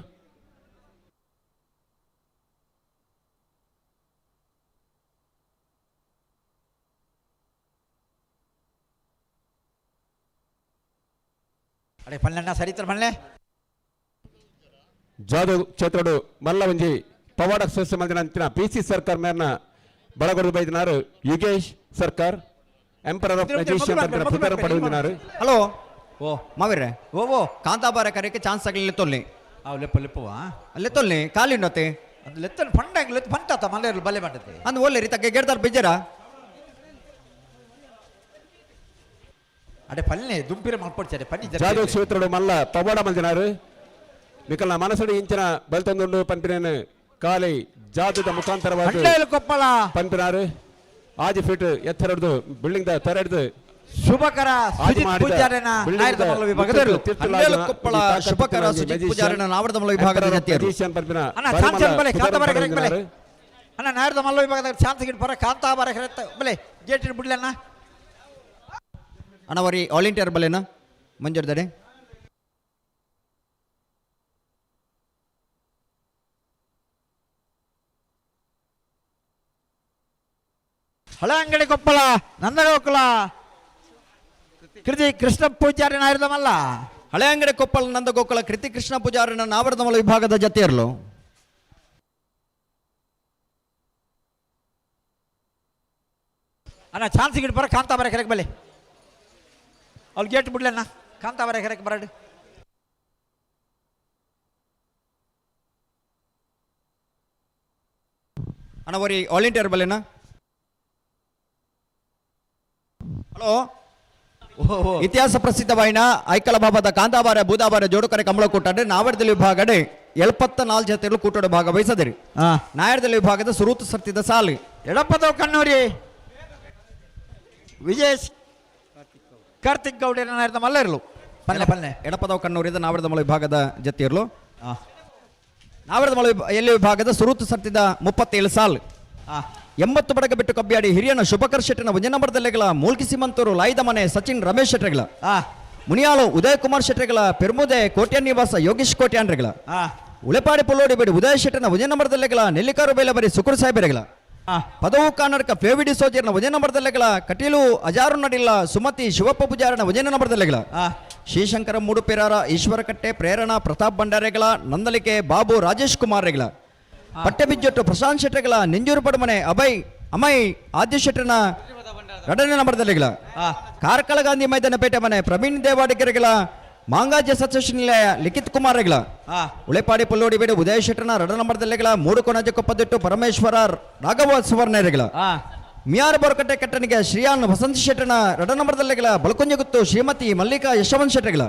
ಅಡೆ ಪಲ್ಲೆಣ್ಣ ಸರಿತರ ಪಲ್ಲೆ ಜಾದವ್ ಕ್ಷೇತ್ರಡು ಮಲ್ಲ ಒಂಜಿ ಪವಾಡ ಸಸ್ಯ ಮಂದಿನ ಅಂತಿನ ಪಿ ಸಿ ಸರ್ಕಾರ್ ಮೇರ್ನ ಬಳಗೊಡದು ಬೈದಿನಾರು Yugesh Sarkar, emperor of magician ಪಂಪಿನ ಪುದರ್ ಪಡೆದಿನಾರು. ಹಲೋ ಓ ಮಾವಿರ್ರೆ ಓ ಓ ಕಾಂತಾಬಾರೆ ಕರೆಗೆ ಚಾನ್ಸ್ ಆಗಲಿಲ್ಲ ತೊಲ್ಲಿ ಅವು ಲೆಪ್ಪ ಲೆಪ್ಪವಾ ಅಲ್ಲೇ ತೊಲ್ಲಿ ಕಾಲಿಂಡತೆ ಅದು ಲೆತ್ತನ ಫಂಡ ಲೆತ್ತ ಫಂಟಾತ ಮಲ್ಲೇರ್ಲು ಬಲ್ಲೆ ಬಂಡತೆ ಅಂದ್ ಒಲ್ಲೆ ರೀ ತಗ್ಗೆ ಗೆಡ್ದಾರ್ ಬಿಜ್ಜರ ಅಡೆ ಪಲ್ಲೆ ದುಂಪಿರ ಮಲ್ಪಡ್ಚಾರೆ ಪನ್ನಿ ಜಾದವ್ ಕ್ಷೇತ್ರಡು ಮಲ್ಲ ಪವಾಡ ಮಂದಿನಾರು ನಿಕಲ್ನ ಮನಸ್ಸು ಇಂಚಿನ ಬಲ್ತೊಂದುಂಡು ಪಂಪಿನ ಕಾಲಿ ಜಾದುದ ಮುಖಾಂತರವಾಗಿ ಕೊಪ್ಪಳ ಪಂಪಿನಾರು ಆಜಿ ಫೀಟ್ ಎತ್ತರ ಬಿಲ್ಡಿಂಗ್ the ತರೆಡ್ದು ಶುಭಕರ ಸುಜಿತ್ ಪೂಜಾರನ ನಾಯರದಮಲ್ಲ ವಿಭಾಗದವರು. ಕೊಪ್ಪಳ ಶುಭಕರ ಸುಜಿತ್ ಪೂಜಾರನ ನಾವರದಮಲ್ಲ ವಿಭಾಗದ ಜತೆಯರು. ಅಣ್ಣ ಚಾನ್ಸ್ ಬಲೆ ಕಾಂತಾಬಾರ ಕರೆಕ್ಟ್ ಬಲೆ ಅಣ್ಣ ನಾಯರದಮಲ್ಲ ವಿಭಾಗದ ಚಾನ್ಸ್ ಗಿಡ್ ಪರ ಕಾಂತಾಬಾರ ಕರೆಕ್ಟ್ ಬಲೆ ಗೇಟ್ ಬಿಡ್ಲಿ ಅಣ್ಣ. ಅಣ್ಣ ವರಿ ವಾಲಂಟಿಯರ್ ಬಲೆನಾ ಮಂಜೂರ್ದಡೆ. ಹಳಂಗಡಿ ಕೊಪ್ಪಳ ನಂದಗೋಕುಲ ಕೃತಿ ಕೃಷ್ಣ ಪೂಜಾರಿ ನಾಯರ್ದಮಲ್ಲ. ಹಳೆ ಅಂಗಡಿ ಕೊಪ್ಪಳ ನಂದಗೋಕುಲ ಕೃತಿ ಕೃಷ್ಣ ಪೂಜಾರಿನ ನಾವರದಮಲ ವಿಭಾಗದ ಜತೆಯರ್ಲು. ಅಣ್ಣ ಚಾನ್ಸ್ ಗಿಡ ಬರ ಕಾಂತಾಬಾರೆ ಕರೆಕ್ ಬಲ್ಲಿ ಅವ್ಳು ಗೇಟ್ ಬಿಡ್ಲಣ್ಣ ಕಾಂತಾಬಾರೆ ಕರೆಕ್ ಬರಡು. ಅಣ್ಣ ಒರಿ ವಾಲಂಟಿಯರ್ ಬಲ್ಲೆನಾ? ಹಲೋ, ಇತಿಹಾಸ ಪ್ರಸಿದ್ಧವಾಯಿನ ಐಕಳ ಬಾಬಾದ ಕಾಂತಾಬಾರ ಬೂದಾಬಾರ ಜೋಡುಕರೆ ಕಮಲ ಕೂಟಾಡೆ ನಾವರದಲ್ಲಿ ವಿಭಾಗಡೆ 74 ಜತೆಗಳು ಕೂಟೋಡ ಭಾಗವಹಿಸದಿರಿ. ನಾಯರದಲ್ಲಿ ವಿಭಾಗದ ಸುರೂತು ಸರ್ತಿದ ಸಾಲು ಎಡಪದವ್ ಕಣ್ಣೂರಿ ವಿಜಯ್ ಕಾರ್ತಿಕ್ ಗೌಡ ಮಲ್ಲ ಇರಲು ಪಲ್ಲೆ ಪಲ್ಲೆ. ಎಡಪದವ್ ಕಣ್ಣೂರಿದ ನಾವರದಮಲ ವಿಭಾಗದ ಜತೆಯರ್ಲು. ನಾವರದಮಲ ಎಲ್ಲಿ ವಿಭಾಗದ ಸುರೂತು ಸರ್ತಿದ 37 ಸಾಲು. 80 ಬಡಗ ಬಿಟ್ಟು ಕಬ್ಬಿಯಾಡಿ ಹಿರಿಯನ ಶುಭಕರ್ ಶೆಟ್ಟಿನ ಒಂದೇ ನಂಬರ್ದಲ್ಲೆಗಳ ಮೂಲ್ಕಿ ಸಿಮಂತೂರು ಲಾಯ್ದ ಮನೆ ಸಚಿನ್ ರಮೇಶ್ ಶೆಟ್ಟರ್ಗಳ. ಮುನಿಯಾಲು ಉದಯ್ ಕುಮಾರ್ ಶೆಟ್ಟರ್ಗಳ ಪೆರ್ಮುದೆ ಕೋಟ್ಯಾನ್ ನಿವಾಸ ಯೋಗೇಶ್ ಕೋಟ್ಯಾನ್ರೆಗಳ. ಉಳೆಪಾಡಿ ಪುಲ್ಲೋಡಿ ಬೇಡಿ ಉದಯ ಶೆಟ್ಟನ ಒಂದೇ ನಂಬರ್ದಲ್ಲೆಗಳ ನೆಲ್ಲಿಕಾರು ಬೇಲಬರಿ ಸುಕುರು ಸಾಹೇಬರೆಗಳ. ಪದವು ಕರ್ನಾಟಕ ಫ್ಲೇವಿಡಿ ಸೋಜರ್ನ ಒಂದೇ ನಂಬರ್ದಲ್ಲೆಗಳ ಕಟೀಲು ಅಜಾರು ನಡಿಲ್ಲ ಸುಮತಿ ಶಿವಪ್ಪ ಪೂಜಾರನ ಒಂದೇ ನಂಬರ್ದಲ್ಲೆಗಳ. ಶ್ರೀಶಂಕರ ಮೂಡುಪೆರಾರ ಈಶ್ವರಕಟ್ಟೆ ಪ್ರೇರಣಾ ಪ್ರತಾಪ್ ಭಂಡಾರೆಗಳ ನಂದಲಿಕೆ ಬಾಬು ರಾಜೇಶ್ ಕುಮಾರ್ ರೆಗಳ. ಪಟ್ಟೆಬಿಜ್ಜೊಟ್ಟು ಪ್ರಶಾಂತ್ ಶೆಟ್ಟರ್ಗಳ ನಿಂಜೂರು ಪಡಮನೆ ಅಭಯ್ ಅಮೈ ಆದ್ಯ ಶೆಟ್ಟರ್ನ ಎರಡನೇ ನಂಬರ್ದಲ್ಲಿಗಳ. ಕಾರ್ಕಳ ಗಾಂಧಿ ಮೈದಾನ ಪೇಟೆ ಮನೆ ಪ್ರವೀಣ್ ದೇವಾಡಿಗೆರೆಗಳ ಮಾಂಗಾಜ್ಯ ಸತ್ಯ ನಿಲಯ ಲಿಖಿತ್ ಕುಮಾರ್ ರೆಗಳ. ಉಳೆಪಾಡಿ ಪುಲ್ಲೋಡಿ ಬೇಡು ಉದಯ ಶೆಟ್ಟರ್ನ ಎರಡ ನಂಬರ್ದಲ್ಲಿಗಳ ಮೂಡುಕೊಣಜ ಕೊಪ್ಪದಿಟ್ಟು ಪರಮೇಶ್ವರ ರಾಘವ ಸುವರ್ಣರೆಗಳ. ಮಿಯಾರ್ ಬೋರ್ಕಟ್ಟೆ ಕಟ್ಟನಿಗೆ ಶ್ರೀಯಾನ್ ವಸಂತ ಶೆಟ್ಟರ್ನ ಎರಡ ನಂಬರ್ದಲ್ಲಿಗಳ ಬಲಕೊಂಜಗುತ್ತು ಶ್ರೀಮತಿ ಮಲ್ಲಿಕಾ ಯಶವಂತ್ ಶೆಟ್ಟರ್ಗಳ.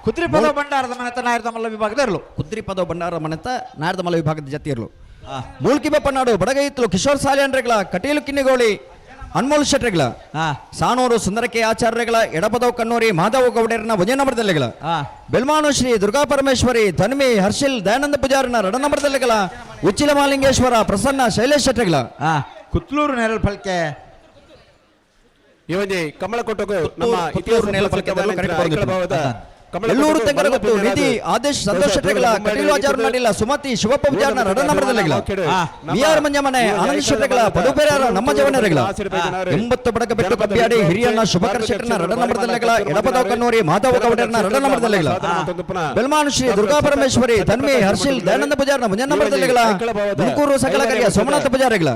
ಕುದ್ರಿಪದ ಭಂಡಾರದ ಮನೆತ ನಾಯರ್ದಮಲ್ಲ ವಿಭಾಗದ ಇರಲು. ಕುದ್ರಿಪದ ಭಂಡಾರ ಮನೆತ ನಾಯರ್ದಮಲ್ಲ ವಿಭಾಗದ ಜತಿ ಇರಲು. ಮೂಲ್ಕಿ ಬಪ್ಪನಾಡು ಬಡಗೈತ್ಲು ಕಿಶೋರ್ ಸಾಲಿಯನ್ರೆಗಳ ಕಟೀಲು ಕಿನ್ನಿಗೋಳಿ ಅನ್ಮೋಲ್ ಶೆಟ್ಟರ್ಗಳ. ಸಾನೂರು ಸುಂದರಕೆ ಆಚಾರ್ಯಗಳ ಎಡಪದವ್ ಕಣ್ಣೂರಿ ಮಾಧವ ಗೌಡರನ ಒಂದೇ ನಂಬರ್ದಲ್ಲಿಗಳ. ಬೆಲ್ಮಾನು ಶ್ರೀ ದುರ್ಗಾ ಪರಮೇಶ್ವರಿ ತನ್ಮಿ ಹರ್ಷಿಲ್ ದಯಾನಂದ ಪೂಜಾರನ ಎರಡ ನಂಬರ್ದಲ್ಲಿಗಳ ಉಚ್ಚಿಲ ಮಾಲಿಂಗೇಶ್ವರ ಪ್ರಸನ್ನ ಶೈಲೇಶ್ ಶೆಟ್ಟರ್ಗಳ. ಕುತ್ಲೂರು ನೆರಳು ಫಲಕೆ ಈ ಒಂಜಿ ಕಮಲಕೊಟ್ಟಗು ನಮ್ಮ ಪುತ್ತೂರು ಇತಿಹಾಸ ನೆಲ ಫಲಕೆ ಪ್ರಸಿದ್ಧವಾದ ಕರೆಕ್ಟ್ ಬರೆದಿಟ್ಟು. ಐಕಳ ಭಾವದ ಎಲ್ಲೂರು ತೆಂಗರಗೊತ್ತು ನಿಧಿ ಆದೇಶ್ ಸಂತೋಷ್ ಶೆಟ್ಟರ್ಗಳ ಕಟೀಲು ಆಚಾರ ನಡಿಲ್ಲ ಸುಮತಿ ಶಿವಪ್ಪ ಪೂಜಾರನ ಎರಡ ನಂಬರ್ದಲ್ಲಿಗಳ. ಮಿಯಾರ್ ಮಂಜಮನೆ ಆನಂದ್ ಶೆಟ್ಟರ್ಗಳ ಪಡುಪೆರಾರ ನಮ್ಮ ಜವನರೆಗಳ. 80 ಬಡಕ ಬೆಟ್ಟು ಕಬ್ಬಿಯಾಡಿ ಹಿರಿಯಣ್ಣ ಶುಭಕರ್ ಶೆಟ್ಟರ್ನ ಎರಡ ನಂಬರ್ದಲ್ಲಿಗಳ ಎಡಪದವ್ ಕನ್ನೂರಿ ಮಾಧವ ಗೌಡರನ ಎರಡ ನಂಬರ್ದಲ್ಲಿಗಳ. ಬೆಲ್ಮಾನು ಶ್ರೀ ದುರ್ಗಾ ಪರಮೇಶ್ವರಿ ತನ್ವಿ ಹರ್ಷಿಲ್ ದಯಾನಂದ ಪೂಜಾರನ ಮುಂಜಾನೆ ನಂಬರ್ದಲ್ಲಿಗಳ ತುಮಕೂರು ಸಕಲಕರಿಯ ಸೋಮನಾಥ ಪೂಜಾರಿಗಳ.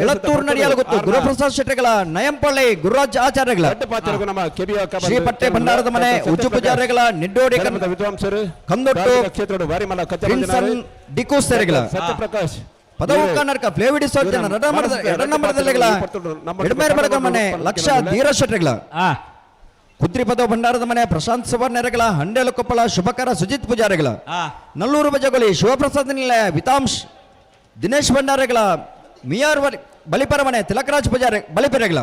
ಎಳತ್ತೂರು ನಡಿಯಾಲಗುತ್ತು ಗುರುಪ್ರಸಾದ್ ಶೆಟ್ಟರ್ಗಳ ನಯಂಪಳ್ಳಿ ಗುರುರಾಜ್ ಆಚಾರ್ಯಗಳ. ಶ್ರೀಪಟ್ಟೆ ಭಂಡಾರದ ಮನೆ ಉಜ್ಜು ಪೂಜಾರಿಗಳ ನಿಡ್ಡೋಡಿ ವಿದ್ವಾಂಸರು ಕಂದೊಟ್ಟು ಕ್ಷೇತ್ರದ ಭಾರಿ ಮಲ್ಲ ವಿನ್ಸನ್ ಡಿಕೋಸೆರೆಗಳ. ಸತ್ಯಪ್ರಕಾಶ್ ಪದವು ಕರ್ನಾಟಕ ಫ್ಲೇವಿಡಿ ಸೋಜನ ಎರಡ ನಂಬರ್ದಲ್ಲಿಗಳ ಎಡಮೇರ್ ಬಡಗ ಮನೆ ಲಕ್ಷ ಧೀರ ಶೆಟ್ಟರ್ಗಳ. ಕುದ್ರಿ ಪದವು ಭಂಡಾರದ ಮನೆ ಪ್ರಶಾಂತ್ ಸುವರ್ಣರೆಗಳ ಹಂಡೇಲು ಕೊಪ್ಪಳ ಶುಭಕರ ಸುಜಿತ್ ಪೂಜಾರಿಗಳ. ನಲ್ಲೂರು ಬಜಗೋಳಿ ಶಿವಪ್ರಸಾದ್ ನಿಲಯ ವಿತಾಂಶ್ ದಿನೇಶ್ ಭಂಡಾರೆಗಳ ಮಿಯಾರ್ ಬಲಿಪರ ಮನೆ ತಿಲಕರಾಜ್ ಪೂಜಾರಿ ಬಲಿಪೆರೆಗಳ.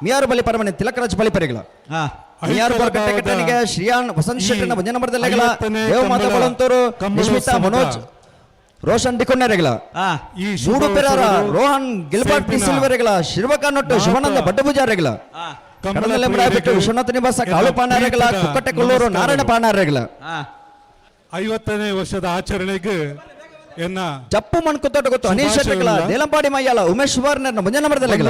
ಮಿಯಾರ್ ಬಲಿಪರ ಮನೆ ತಿಲಕರಾಜ್ ಬಲಿಪೆರೆಗಳ. ಮಿಯಾರ್ ಬೋರ್ಕಟ್ಟೆ ಕಟ್ಟನಿಗೆ ಶ್ರೀಯಾನ್ ವಸಂತ್ ಶೆಟ್ಟರ್ನ ಒಂದೇ ನಂಬರ್ದಲ್ಲಿಗಳ ದೇವಮಾತಾ ಬಳಂತೂರು ನಿಶ್ಮಿತಾ ಮನೋಜ್ ರೋಷನ್ ಡಿಕೊಂಡರೆಗಳ. ಮೂಡುಪೆರಾರ ರೋಹನ್ ಗಿಲ್ಬರ್ಟ್ ಡಿಸಿಲ್ವರೆಗಳ ಶಿರ್ವಕನೊಟ್ಟು ಶಿವಾನಂದ ಭಟ್ಟಪೂಜಾರಿಗಳ. ಕಡಲಲ್ಲೇ ಬಿಟ್ಟು ವಿಶ್ವನಾಥ ನಿವಾಸ ಕಾಳು ಪಾನಾರೆಗಳ ಕುಕ್ಕಟ್ಟೆ ಕೊಲ್ಲೂರು ನಾರಾಯಣ ಪಾನಾರೆಗಳ. 50ನೇ ವರ್ಷದ ಆಚರಣೆಗೆ ಎನ್ನ ಚಪ್ಪು ಮಣ್ಕುತ್ತೋಟ ಗೊತ್ತು ಅನೀಶ್ ಶೆಟ್ಟರ್ಗಳ ದೇಲಂಪಾಡಿ ಮಯ್ಯಾಲ ಉಮೇಶ್ ಸುವರ್ಣನ ಮುಂಜಾನೆ ನಂಬರ್ದಲ್ಲಿಗಳ.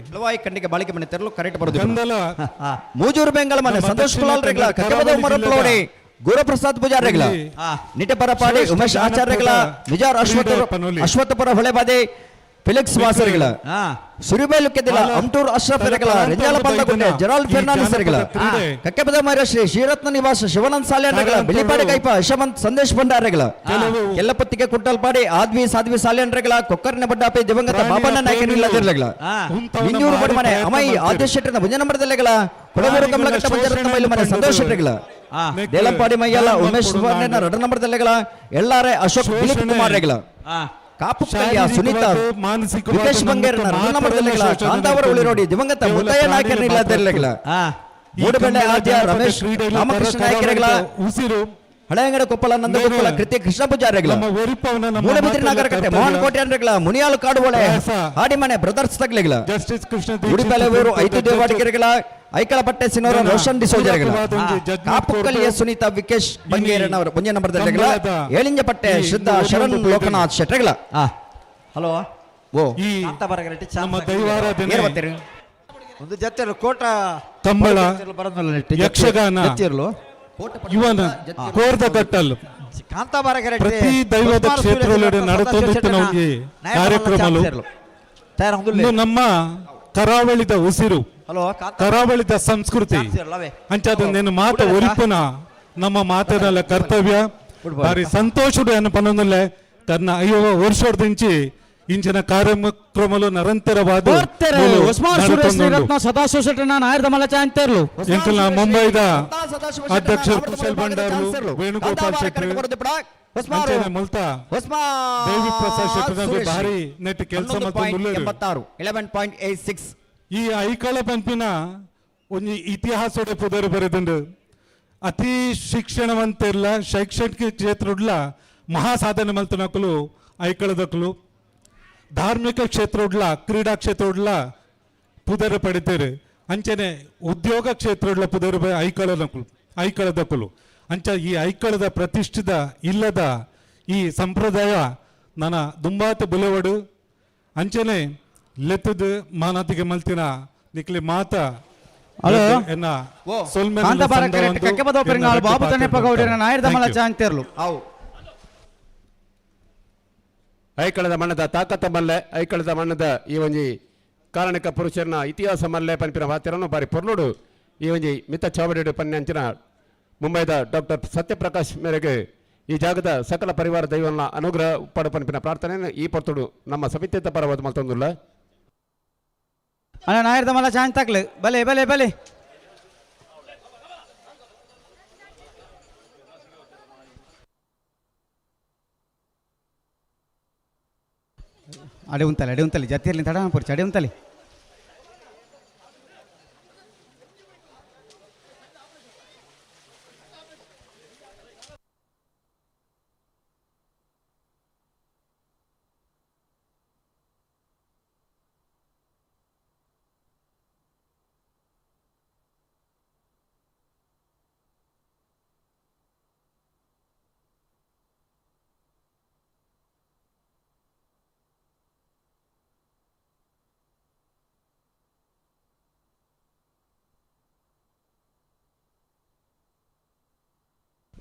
ಹಲವಾಯಿ ಖಂಡಿಗೆ ಬಾಳಿಕೆ ಮನೆ ತೆರಲು ಕರೆಕ್ಟ್ ಬರೋದು. ಮೂಜೂರು ಬೆಂಗಳ ಮನೆ ಸಂತೋಷ್ ಕುಲಾಲ್ ರೆಗಳ ಕಕ್ಕಬದ ಉಮರ ಪ್ಲೋಡಿ ಗುರುಪ್ರಸಾದ್ ಪೂಜಾರಿಗಳ. ನಿಟಪರಪಾಡಿ ಉಮೇಶ್ ಆಚಾರ್ಯಗಳ ನಿಜಾರ್ ಅಶ್ವತ್ಥಪುರ ಹೊಳೆಬಾದೆ ಫಿಲಿಕ್ಸ್ ವಾಸರಿಗಳ. ಸುರಿಬೈಲು ಕೆದಿಲ ಅಮ್ಟೂರ್ ಅಶ್ರಫ್ ಎರೆಗಳ ರೆಂಜಾಲ ಪಲ್ಲಗುಂಡೆ ಜೆರಾಲ್ಡ್ ಫೆರ್ನಾಂಡಿಸ್ ಎರೆಗಳ. ಕಕ್ಕೆಪದ ಮೈರ ಶ್ರೀ ಶ್ರೀರತ್ನ ನಿವಾಸ ಶಿವಾನಂದ್ ಸಾಲ್ಯಾನ್ರೆಗಳ ಬಿಳಿಪಾಡಿ ಕೈಪ ಯಶವಂತ್ ಸಂದೇಶ್ ಭಂಡಾರೆಗಳ. ಎಲ್ಲಪತ್ತಿಗೆ ಕುಟ್ಟಲ್ಪಾಡಿ ಆದ್ವಿ ಸಾದ್ವಿ ಸಾಲ್ಯಾನ್ರೆಗಳ ಕೊಕ್ಕರ್ನ ಬಡ್ಡಾಪಿ ದಿವಂಗತ ಬಾಬಣ್ಣ ನಾಯಕನ ಇಲ್ಲದಿರಲೆಗಳ. ಮಿಂಜೂರು ಬಡಮನೆ ಅಮೈ ಆದ್ಯ ಶೆಟ್ಟರ್ನ ಭುಜ ನಂಬರದಲ್ಲೆಗಳ ಕೊಡಗೂರು ಕಮಲಘಟ್ಟ ಪಂಚರತ್ನ ಮೈಲು ಮನೆ ಸಂತೋಷ್ ಶೆಟ್ಟರ್ಗಳ. ದೇಲಂಪಾಡಿ ಮಯ್ಯಲ ಉಮೇಶ್ ಸುವರ್ಣನ ಎರಡ ನಂಬರದಲ್ಲೆಗಳ ಎಲ್ಲಾರೆ ಅಶೋಕ್ ದಿಲೀಪ್ ಕುಮಾರ್ ರೆಗಳ. ಕಾಪು ಕಲ್ಯ ಸುನೀತಾ ವಿಕೇಶ್ ಬಂಗೇರನ ಎರಡ ನಂಬರದಲ್ಲೆಗಳ ಕಾಂತಾವರ ಉಳಿರೋಡಿ ದಿವಂಗತ ಮುತ್ತಯ್ಯ ನಾಯಕರ ಇಲ್ಲದಿರಲೆಗಳ. ಮೂಡಬೆಳ್ಳೆ ಆದ್ಯ ರಮೇಶ್ ರಾಮಕೃಷ್ಣ ನಾಯಕರೆಗಳ. ಉಸಿರು ಹಳೆಯಂಗಡ ಕೊಪ್ಪಳ ನಂದಗೊಪ್ಪಳ ಕೃತಿ ಕೃಷ್ಣ ಪೂಜಾರಿಗಳ. ಮೂಡಬಿದ್ರಿ ನಾಗರಕಟ್ಟೆ ಮೋಹನ್ ಕೋಟ್ಯಾನ್ರೆಗಳ ಮುನಿಯಾಲು ಕಾಡುವಳೆ ಹಾಡಿಮನೆ ಬ್ರದರ್ಸ್ ತಗ್ಲಿಗಳ. ಜಸ್ಟಿಸ್ ಕೃಷ್ಣ ಉಡುಪೆಲೆವೂರು ಐದು ದೇವಾಡಿಗೆರೆಗಳ ಐಕಳಪಟ್ಟೆ ಸಿನೋರ ರೋಷನ್ ಡಿಸೋಜರ್ಗಳ. ಕಾಪುಕಲ್ಲಿಯ ಸುನೀತಾ ವಿಕೇಶ್ ಬಂಗೇರನವರ ಒಂದೇ ನಂಬರ್ದಲ್ಲಿಗಳ ಏಳಿಂಜಪಟ್ಟೆ ಶ್ರದ್ಧಾ ಶರಣ್ ಲೋಕನಾಥ್ ಶೆಟ್ಟರ್ಗಳ. ಹಲೋ. ಈ ನಮ್ಮ ದೈವಾರಾಧನೆ, ಒಂದು ಜತ್ತಿರ್ಲು ಕೋಟ ಕಂಬಳ, ಬರೋದಿಲ್ಲ ನೆಟ್ಟಿ. ಯಕ್ಷಗಾನ, ಜತ್ತಿರ್ಲು ಇವನ ಕೋರ್ದ ಕಟ್ಟಲ್ ಕಾಂತಾಬಾರ ಕರೆಕ್ಟ್ ಪ್ರತಿ ದೈವದ ಕ್ಷೇತ್ರದಲ್ಲಿ ನಡತೊಂದಿತ್ತಿನ ಒಂಜಿ ಕಾರ್ಯಕ್ರಮಲು. ಇಂದು ನಮ್ಮ ಕರಾವಳಿದ ಉಸಿರು, ಹಲೋ ಕರಾವಳಿದ ಸಂಸ್ಕೃತಿ ಅಂಚಾದ ನೇನು ಮಾತ ಒರಿಪುನ ನಮ್ಮ ಮಾತದಲ್ಲ ಕರ್ತವ್ಯ. ಬಾರಿ ಸಂತೋಷಡು ಎನ್ನ ಪನೊಂದುಲ್ಲೆ ತನ್ನ 50 ವರ್ಷದಿಂಚಿ ಇಂಚಿನ ಕಾರ್ಯಕ್ರಮಲು ನಿರಂತರವಾದ ಮೂಲು ಉಸ್ಮಾನ್ ಸುರೇಶ್ ನಡತೊಂದುಂಡು. ಶ್ರೀರತ್ನ ಸದಾಶಿವ ಶೆಟ್ಟನ ನಾಯರ್ದ ಮಲ್ಲ ಚಾಂತೇರ್ಲು. ಎಂಕಲ್ನ ಮುಂಬೈದ ಅಧ್ಯಕ್ಷರು ಕುಶಲ್ ಭಂಡಾರ್ಲು, ವೇಣುಗೋಪಾಲ್ ಶೆಟ್ಟಿ, ಅಂಚನೆ ಮುಲ್ತ ದೇವಿ ಪ್ರಸಾದ್ ಶೆಟ್ಟರ್ನಗು ಭಾರಿ ನೆಟ್ ಕೆಲಸ ಮಲ್ತೊಂದುಲ್ಲೆರ್. 86 11.86. ಈ ಐಕಳ ಪನ್ಪಿನ ಒಂಜಿ ಇತಿಹಾಸದ ಪುದರ್ ಬರೆದುಂಡು. ಅತಿ ಶಿಕ್ಷಣವಂತಿರ್ಲ ಶೈಕ್ಷಣಿಕ ಕ್ಷೇತ್ರಡ್ಲ ಮಹಾ ಸಾಧನೆ ಮಲ್ತನಕುಲು ಐಕಳದಕುಲು. ಧಾರ್ಮಿಕ ಕ್ಷೇತ್ರಡ್ಲ ಕ್ರೀಡಾ ಕ್ಷೇತ್ರಡ್ಲ ಪುದರ್ ಪಡಿತೇರು. ಅಂಚನೆ ಉದ್ಯೋಗ ಕ್ಷೇತ್ರಡ್ಲ ಪುದರ್ ಐಕಳನಕುಲು ಐಕಳದಕುಲು. ಅಂಚ ಈ ಐಕಳದ ಪ್ರತಿಷ್ಠಿತ ಇಲ್ಲದ ಈ ಸಂಪ್ರದಾಯ ನನ್ನ ದುಂಬಾತ ಬುಲೆವಡು. ಅಂಚನೆ ಲೆತ್ತದ ಮಾನಾತಿಗೆ ಮಲ್ತಿನ ನಿಕ್ಲೆ ಮಾತ ಹಲೋ. ಎನ್ನ ಸೊಲ್ಮೆನ ಕಾಂತಾಬಾರ ಸಂದವಂದು ಕರೆಕ್ಟ್ ಕಕ್ಕೆಬದ ಎನ್ನ ಪೆರಿಂಗಾಳು ರಡ್ಡು ಬಾಬು ತನ್ನೆಪ್ಪ ಪಾತ್ರ ಗೌಡರ ನಾಯರ್ದ ಮಲ್ಲ Thank you. ಚಾಂತೇರ್ಲು. ಐಕಳದ ಮಣ್ಣದ ತಾಕತ್ತ ಮಲ್ಲೆ, ಐಕಳದ ಮಣ್ಣದ ಈ ಒಂಜಿ ಕಾರಣಿಕ ಪುರುಷರನ ಇತಿಹಾಸ ಮಲ್ಲೆ ಪನ್ಪಿನ ವಾತಿರನ್ನು ಬಾರಿ ಪೊರ್ಲುಡು ಈ ಒಂಜಿ ಮಿತ್ತ ಚಾವಡಿಡು ಪನ್ಯಂಚಿನ ಮುಂಬೈದ ಡಾಕ್ಟರ್ ಸತ್ಯಪ್ರಕಾಶ್ ಮೇರೆಗೆ ಈ ಜಾಗದ ಸಕಲ ಪರಿವಾರ ದೈವನ ಅನುಗ್ರಹ ಉಪ್ಪಾಡು ಪನ್ಪಿನ ಪ್ರಾರ್ಥನೆಯನ್ನು ಈ ಪೊರ್ತುಡು ನಮ್ಮ ಸಮಿತಿತ ಪರವಾದ ಮಲ್ತೊಂದುಲ್ಲ. ಅಣ್ಣ ನಾಯರ್ದ ಮಲ್ಲ ಚಾಂತ್ ತಕ್ಲು. ಬಲೆ ಬಲೆ ಬಲೆ. ಅಡೆ ಉಂತಲೆ ಅಡೆ ಉಂತಲೆ ಜತ್ತಿರ್ಲಿ ತಡ ಪುರ್ಚಿ ಅಡೆ ಉಂತಲೆ.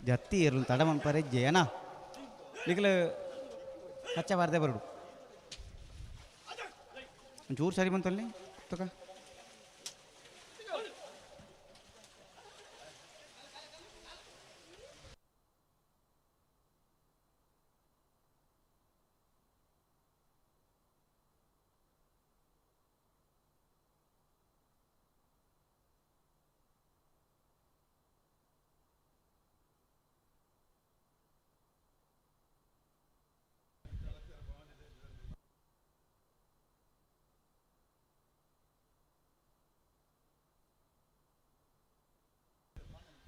ಜತ್ತಿ ಇರ್ಲು ತಡ ಮನ್ಪರೆ ಜಯನ ನಿಖಲ ಕಚ್ಚ ಬಾರದೆ ಬರಡು ಒಂಚೂರು ಸರಿ ಬಂತಲ್ಲಿ ತಕ.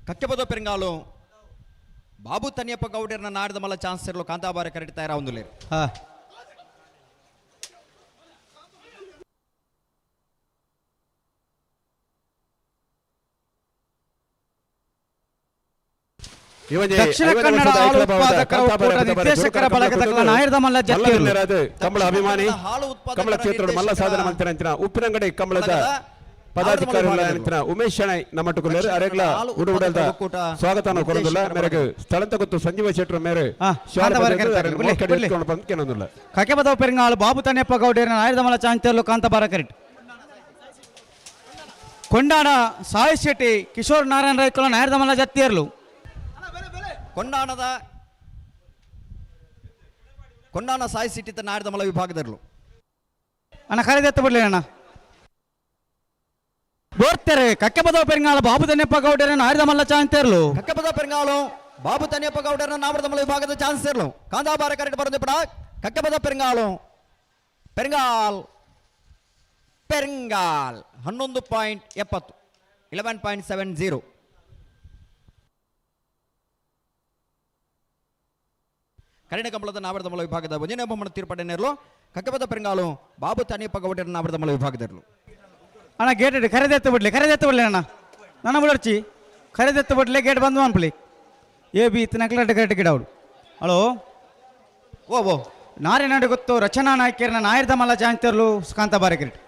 ಕಕ್ಕೆಬದ ಪೆರಂಗಾಲು ಬಾಬು ತನಿಯಪ್ಪ ಗೌಡರ್ನ ನಾಡ್ದ ಮಲ್ಲ ಚಾನ್ಸ್ ಇರಲು ಕಾಂತಾಬಾರ ಕರೆಕ್ಟ್ ತಯಾರ ಒಂದುಲೇರು. ದಕ್ಷಿಣ ಕನ್ನಡ ಹಾಲು ಉತ್ಪಾದಕರ ಒಕ್ಕೂಟ ನಿರ್ದೇಶಕರ ಬಳಗದ ನಾಯರ್ದ ಮಲ್ಲ ಜತ್ತಿರ್ಲು. ಕಂಬಳ ಅಭಿಮಾನಿ ಕಂಬಳ ಕ್ಷೇತ್ರದ ಮಲ್ಲ ಸಾಧನೆ ಮಂತಿನ ಉಪ್ಪಿನಂಗಡಿ ಕಂಬಳದ ಪದಾಧಿಕಾರಿಗಳ ಉಮೇಶ್ ಶೆಣೈ ನಮ್ಮಟ್ಟುಕೊಳ್ಳೇರು ಅರೆಗ್ಲ ಉಡುವುಡಲ್ದ ಸ್ವಾಗತ ಕೊರೊಂದುಲ್ಲ. ಮೇರೆಗೆ ಸ್ಥಳಂತ ಗೊತ್ತು ಸಂಜೀವ ಶೆಟ್ಟರ್ ಮೇರೆ ಬಂದು ಕಕೆಬದ ಪೆರಿಂಗಾಳು ಬಾಬು ತನ್ಯಪ್ಪ ಗೌಡರ ನಾಯರ್ದ ಮಲ್ಲ ಚಾಂತೇರ್ಲು ಕಾಂತಾಬಾರ ಕರೆಕ್ಟ್. ಕೊಂಡಾಣ ಸಾಯಿ ಶೆಟ್ಟಿ ಕಿಶೋರ್ ನಾರಾಯಣ ರೈಕುಲ ನಾಯರ್ದ ಮಲ್ಲ ಜತ್ತಿರ್ಲು. ಕೊಂಡಾಣದ ಕೊಂಡಾಣ ಸಾಯಿ ಸಿಟಿ ನಾಡ್ದ ಮಲ್ಲ ವಿಭಾಗದರ್ಲು. ಅಣ್ಣ ಖರೀದಿ ಬಿಡ್ಲಿ ಅಣ್ಣ. ಬೋರ್ತೆರೆ ಕಕ್ಕೆಬದ ಪೆರಿಂಗಾಳು ಬಾಬು ತನ್ಯಪ್ಪ ಗೌಡರ ನಾಯರ್ದ ಮಲ್ಲ ಚಾಂತೇರ್ಲು. ಕಕ್ಕೆಬದ ಪೆರಿಂಗಾಳು ಬಾಬು ತನ್ಯಪ್ಪ ಗೌಡರ ನಾಮರದ ಮಲ್ಲ ವಿಭಾಗದ ಚಾನ್ಸ್ ಇರಲು ಕಾಂತಾಬಾರ ಕರೆಕ್ಟ್ ಬರೋದು ಪಡ. ಕಕ್ಕೆಬದ ಪೆರಿಂಗಾಳು ಪೆರಿಂಗಾಲ್ ಪೆರಿಂಗಾಲ್ 11.70 11.70. ಕರಿಣ ಕಂಬಳದ ನಾವರದ ಮಲ ವಿಭಾಗದ ಒಂಜನೇ ಬೊಮ್ಮನ ತೀರ್ಪಡೆನೇರ್ಲು ಕಕ್ಕೆಬದ ಪೆರಿಂಗಾಲು ಬಾಬು ತನ್ಯಪ್ಪ ಗೌಡರ ನಾವರದ ಮಲ ವಿಭಾಗದರ್ಲು. ಅಣ್ಣ ಗೇಟ್ ಇಡು ಖರೀದಿ ಬಿಡ್ಲಿ ಖರೀದಿ ಬಿಡ್ಲಿ ಅಣ್ಣ ನನ್ನ ಬಿಡರ್ಚಿ ಖರೀದಿ ಬಿಡ್ಲಿ ಗೇಟ್ ಬಂದ್ ಅನ್ಪಲಿ ಎ ಬಿ ಇತ್ತನಕ್ಲ ಕರೆಕ್ಟ್ ಗಿಡ ಅವಳು. ಹಲೋ ಓ ಓ. ನಾರಿನಾಡು ಗೊತ್ತು ರಚನಾ ನಾಯ್ಕರ್ನ ನಾಯರ್ದ ಮಲ್ಲ ಚಾನ್ಸರ್ಲು ಕಾಂತಾಬಾರೆ ಕರೆಕ್ಟ್.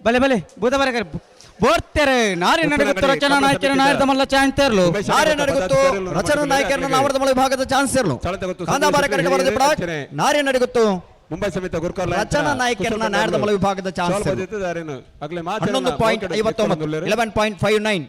ಬಲೆ ಬಲೆ ಬೂದಬಾರೆ ಕರೆ ಬೋರ್ತೆರೆ ನಾರಿನಾಡು ಗೊತ್ತು ರಚನಾ ನಾಯ್ಕರ್ನ ನಾಯರ್ದ ಮಲ್ಲ ಚಾನ್ಸರ್ಲು. ನಾರಿನಾಡು ಗೊತ್ತು ರಚನಾ ನಾಯ್ಕರ್ನ ನಾವರದ ಮಲ್ಲ ವಿಭಾಗದ ಚಾನ್ಸರ್ಲು. ಕಾಂತಾಬಾರೆ ಕರೆಕ್ಟ್ ಬರೋದು ಬಿಡ. ನಾರಿನಾಡು ಗೊತ್ತು ಮುಂಬೈ ಸಮೇತ ಗುರುಕಾರ್ ರಚನಾ ನಾಯ್ಕರ್ನ ನಾಯರ್ದ ಮಲ್ಲ ವಿಭಾಗದ ಚಾನ್ಸರ್ಲು. 11.59 11.59.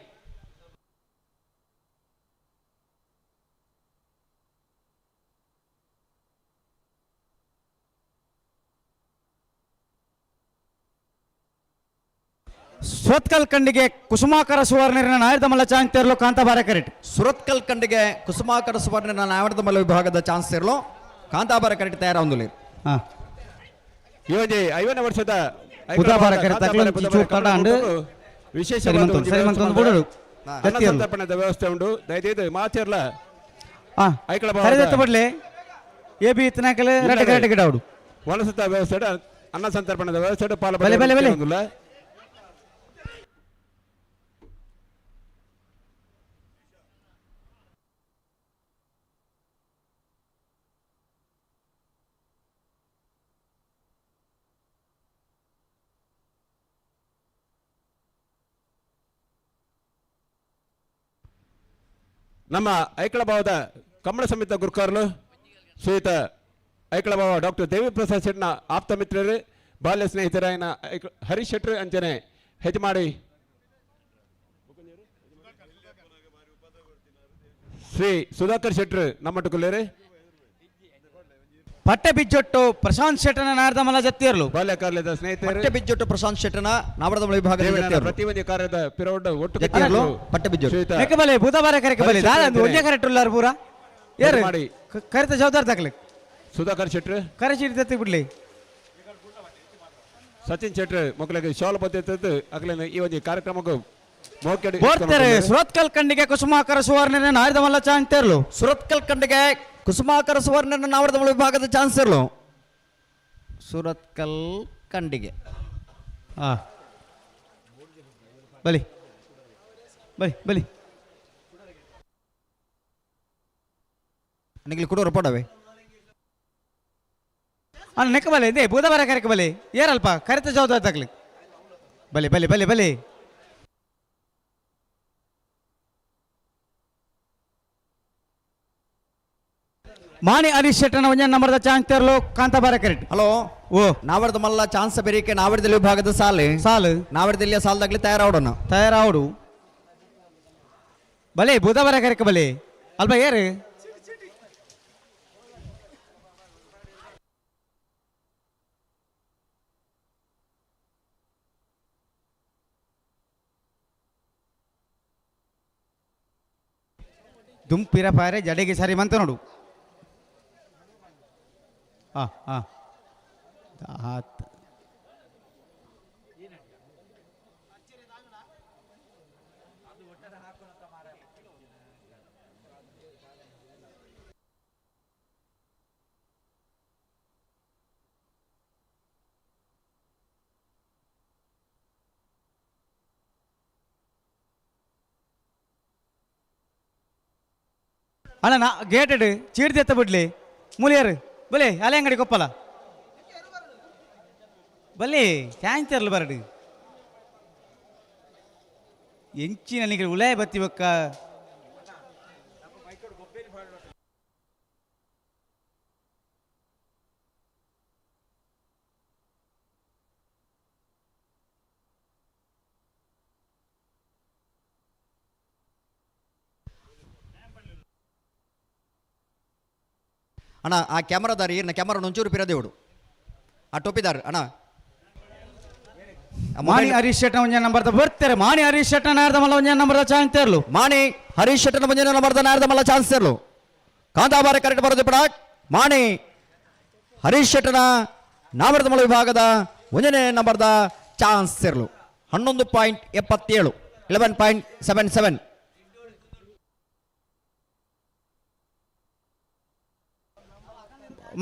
ಸುರತ್ಕಲ್ ಕಂಡಿಗೆ ಕುಸುಮಾಕರ ಸುವರ್ಣನ ನಾಯರ್ದ ಮಲ್ಲ ಚಾನ್ಸರ್ಲು ಕಾಂತಾಬಾರೆ ಕರೆಕ್ಟ್. ಸುರತ್ಕಲ್ ಕಂಡಿಗೆ ಕುಸುಮಾಕರ ಸುವರ್ಣನ ನಾಯರ್ದ ಮಲ್ಲ ವಿಭಾಗದ ಚಾನ್ಸರ್ಲು ಕಾಂತಾಬಾರೆ ಕರೆಕ್ಟ್ ತಯಾರಾವೊಂದುಲ್ಲೆರ್. ಈ ಒಂಜಿ 50ನೇ ವರ್ಷದ ಬುಧವಾರ ಕರೆ ತಕ್ಲೊಂಜಿ ಚೂರು ತಡ ಅಂಡ್ ವಿಶೇಷ ಸರಿ ಮಂತೊಂದು, ಸರಿ ಮಂತೊಂದು ಬುಡೊಡು. ಜತ್ತಿಯರ್ಲು. ಸಂತರ್ಪಣದ ವ್ಯವಸ್ಥೆ ಉಂಡು. ದಯದೀದ್ ಮಾತೆರ್ಲ ಐಕಳ ಕರೆದೆತ್ತ ಬಡ್ಲೆ ಎ ಬಿ ಇತ್ತನಾಕಲೆ ರಡ್ಡ್ ಕರೆಕ್ಟ್ ಗಿಡ ಉಡು. ವಲಸತ ವ್ಯವಸ್ಥೆ ಅನ್ನ ಸಂತರ್ಪಣದ ವ್ಯವಸ್ಥೆ ಪಾಲ ಬಲೆ, ಬಲೆ, ಬಲೆ. ಪಡೆಯುವುದಿಲ್ಲ. ನಮ್ಮ ಐಕಳಭಾವದ ಕಮಲ ಸಮಿತ ಗುರುಕಾರ್ಲು ಶ್ರೀಯುತ ಐಕಳಭಾವ ಡಾಕ್ಟರ್ ದೇವಿಪ್ರಸಾದ್ ಶೆಟ್ನ ಆಪ್ತ ಮಿತ್ರರು, ಬಾಲ್ಯ ಸ್ನೇಹಿತರಾಯನ ಹರೀಶ್ ಶೆಟ್ರು ಅಂಚನೆ ಹೆಜ್ಮಾಡಿ ಶ್ರೀ ಸುಧಾಕರ್ ಶೆಟ್ರು ನಮ್ಮಟ್ಟುಕುಲ್ಲೇರು. ಪಟ್ಟೆ ಬಿಜ್ಜೊಟ್ಟು ಪ್ರಶಾಂತ್ ಶೆಟ್ಟನ ನಾರ್ದಮಲ ಜತ್ತಿಯರ್ಲು. ಬಾಲ್ಯ ಕಾಲದ ಸ್ನೇಹಿತರು. ಪಟ್ಟೆ ಬಿಜ್ಜೊಟ್ಟು ಪ್ರಶಾಂತ್ ಶೆಟ್ಟನ ನಾವರದಮಲ ವಿಭಾಗದ ದೇವನ ಜತ್ತಿಯರ್ಲು. ಪ್ರತಿಯೊಂದು ಕಾರ್ಯದ ಪಿರೋಡ್ ಒಟ್ಟು ಜತ್ತಿಯರ್ಲು, ಕಟ್ಟಿಯರ್ಲು. ಪಟ್ಟೆ ಬಿಜ್ಜೊಟ್ಟು. ಶ್ರೀಯುತ ನೆಕ್ಕೆ ಬಲೆ, ಬುಧವಾರ ಕರೆಕ್ಕೆ ಬಲೆ. ಹರೀಶ್ ದಾದ ಶೆಟ್ರು ಒಂಜೇ ಕರೆಕ್ಟ್ ಉಲ್ಲಾರು ಪೂರ. ಏರು? ಮಾಡಿ. ಕರೆತ ಜವಾಬ್ದಾರಿ ತಕ್ಲೆ. ಸುಧಾಕರ್ ಶೆಟ್ರು. ಕರೆ ಚೀಟಿ ತತ್ತಿ ಬಿಡ್ಲಿ. ಸಚಿನ್ ಶೆಟ್ರು ಮಕ್ಕಳಿಗೆ ಶಾಲು ಪದ್ಧತಿ ಅಗಲಿನ ಈ ಒಂದು ಕಾರ್ಯಕ್ರಮಕ್ಕೂ ಮೋಕೆಡ್ ಬೋರ್ತೆರೆ ಸುರತ್ಕಲ್ ಕಂಡಿಗೆ ಕುಸುಮಾಕರ ಸುವರ್ಣನ ನಾರ್ದಮಲ್ಲ ಚಾನ್ಸರ್ಲು. ಸುರತ್ಕಲ್ ಕಂಡಿಗೆ ಕುಸುಮಾಕರ ಸುವರ್ಣನ ನಾವರದಮಲ ವಿಭಾಗದ ಚಾನ್ಸರ್ಲು. ಸುರತ್ಕಲ್ ಕಂಡಿಗೆ. ಬಲಿ ಬಲಿ ಬಲಿ. ನಿಗ್ಲಿ ಕುಡೋರು ಪಡವೆ. ಅಲ್ಲ ನೆಕ್ಕ ಬಲೆ ಇದೇ ಬೂದಬಾರ ಕರೆಕ್ಕೆ ಬಲೆ. ಏರಲ್ಪ ಕರೆತ ಜವಾಬ್ದಾರಿ ತಕ್ಲಿ. ಬಲಿ ಬಲಿ ಬಲಿ ಬಲಿ. ಮಾಣಿ Harish ಶೆಟ್ಟನ ಒಂಜೆ ನಂಬರ್ದ chance ತೇರ್ಲು Kantabare correct. Hello. ಓ. ನಾವರ್ದ ಮಲ್ಲ ಚಾನ್ಸ್ ಬೆರಿಕೆ ನಾವರ್ದಲ್ಲಿ ವಿಭಾಗದ ಸಾಲು. ಸಾಲು. ನಾವರ್ದಲ್ಲಿ ಸಾಲದಾಗ್ಲಿ ತಯಾರಾವಡೋಣ. ತಯಾರಾವಡು. ಬಲೆ ಬುಧವಾರ ಕರೆಕ್ಕೆ ಬಲೆ. ಅಲ್ಪ ಏರು. ದುಂಪಿರ ಪಾರೆ ಜಡೆಗೆ ಸರಿ ಮಂತ ನೋಡು. ಆತ್. ಅಣ್ಣ ನಾ ಗೇಟೆಡ್ ಚೀಡ್ದು ಎತ್ತ ಬಿಡ್ಲಿ ಮೂಲಿಯರು ಬಲೆ ಅಲೆ ಅಂಗಡಿ ಕೊಪ್ಪಲ ಬಲ್ಲಿ ಚಾಂಚರ್ಲು ಬರಡು ಎಂಚಿನ ನಿಗೆ ಉಲಾಯ ಬತ್ತಿ ಬೊಕ್ಕ. ಅಣ್ಣ ಆ ಕ್ಯಾಮರಾದಾರಿ ಇರ್ನ ಕ್ಯಾಮರಾ ಒಂಚೂರು ಪಿರದೇవుಡು ಆ ಟೋಪಿದಾರ್ ಅಣ್ಣ. ಆ ಮಾಣಿ ಮೊಬೈಲ್ ಹರೀಶ್ ಶೆಟ್ಟನ ಒಂಜೆ ನಂಬರ್ದ ಬರ್ತಾರೆ. ಮಾಣಿ ಹರೀಶ್ ಶೆಟ್ಟನ ನಾರ್ದ ಮಲ್ಲ ಒಂಜೆ ನಂಬರ್ದ ಚಾನ್ಸ್ ತೇರ್ಲು. ಮಾಣಿ ಹರೀಶ್ ಶೆಟ್ಟನ ಒಂಜೆ ನಂಬರ್ದ ನಾರ್ದ ಮಲ್ಲ ಚಾನ್ಸ್ ತೇರ್ಲು. ಕಾಂತಾಬಾರೆ ಕರೆಕ್ಟ್ ಬರೋದು ಬಿಡ. ಮಾಣಿ ಹರೀಶ್ ಶೆಟ್ಟನ ನಾಮರದ ಮಲ್ಲ ವಿಭಾಗದ ಒಂಜನೇ ನಂಬರ್ದ ಚಾನ್ಸ್ ತೇರ್ಲು. 11.77 11.77.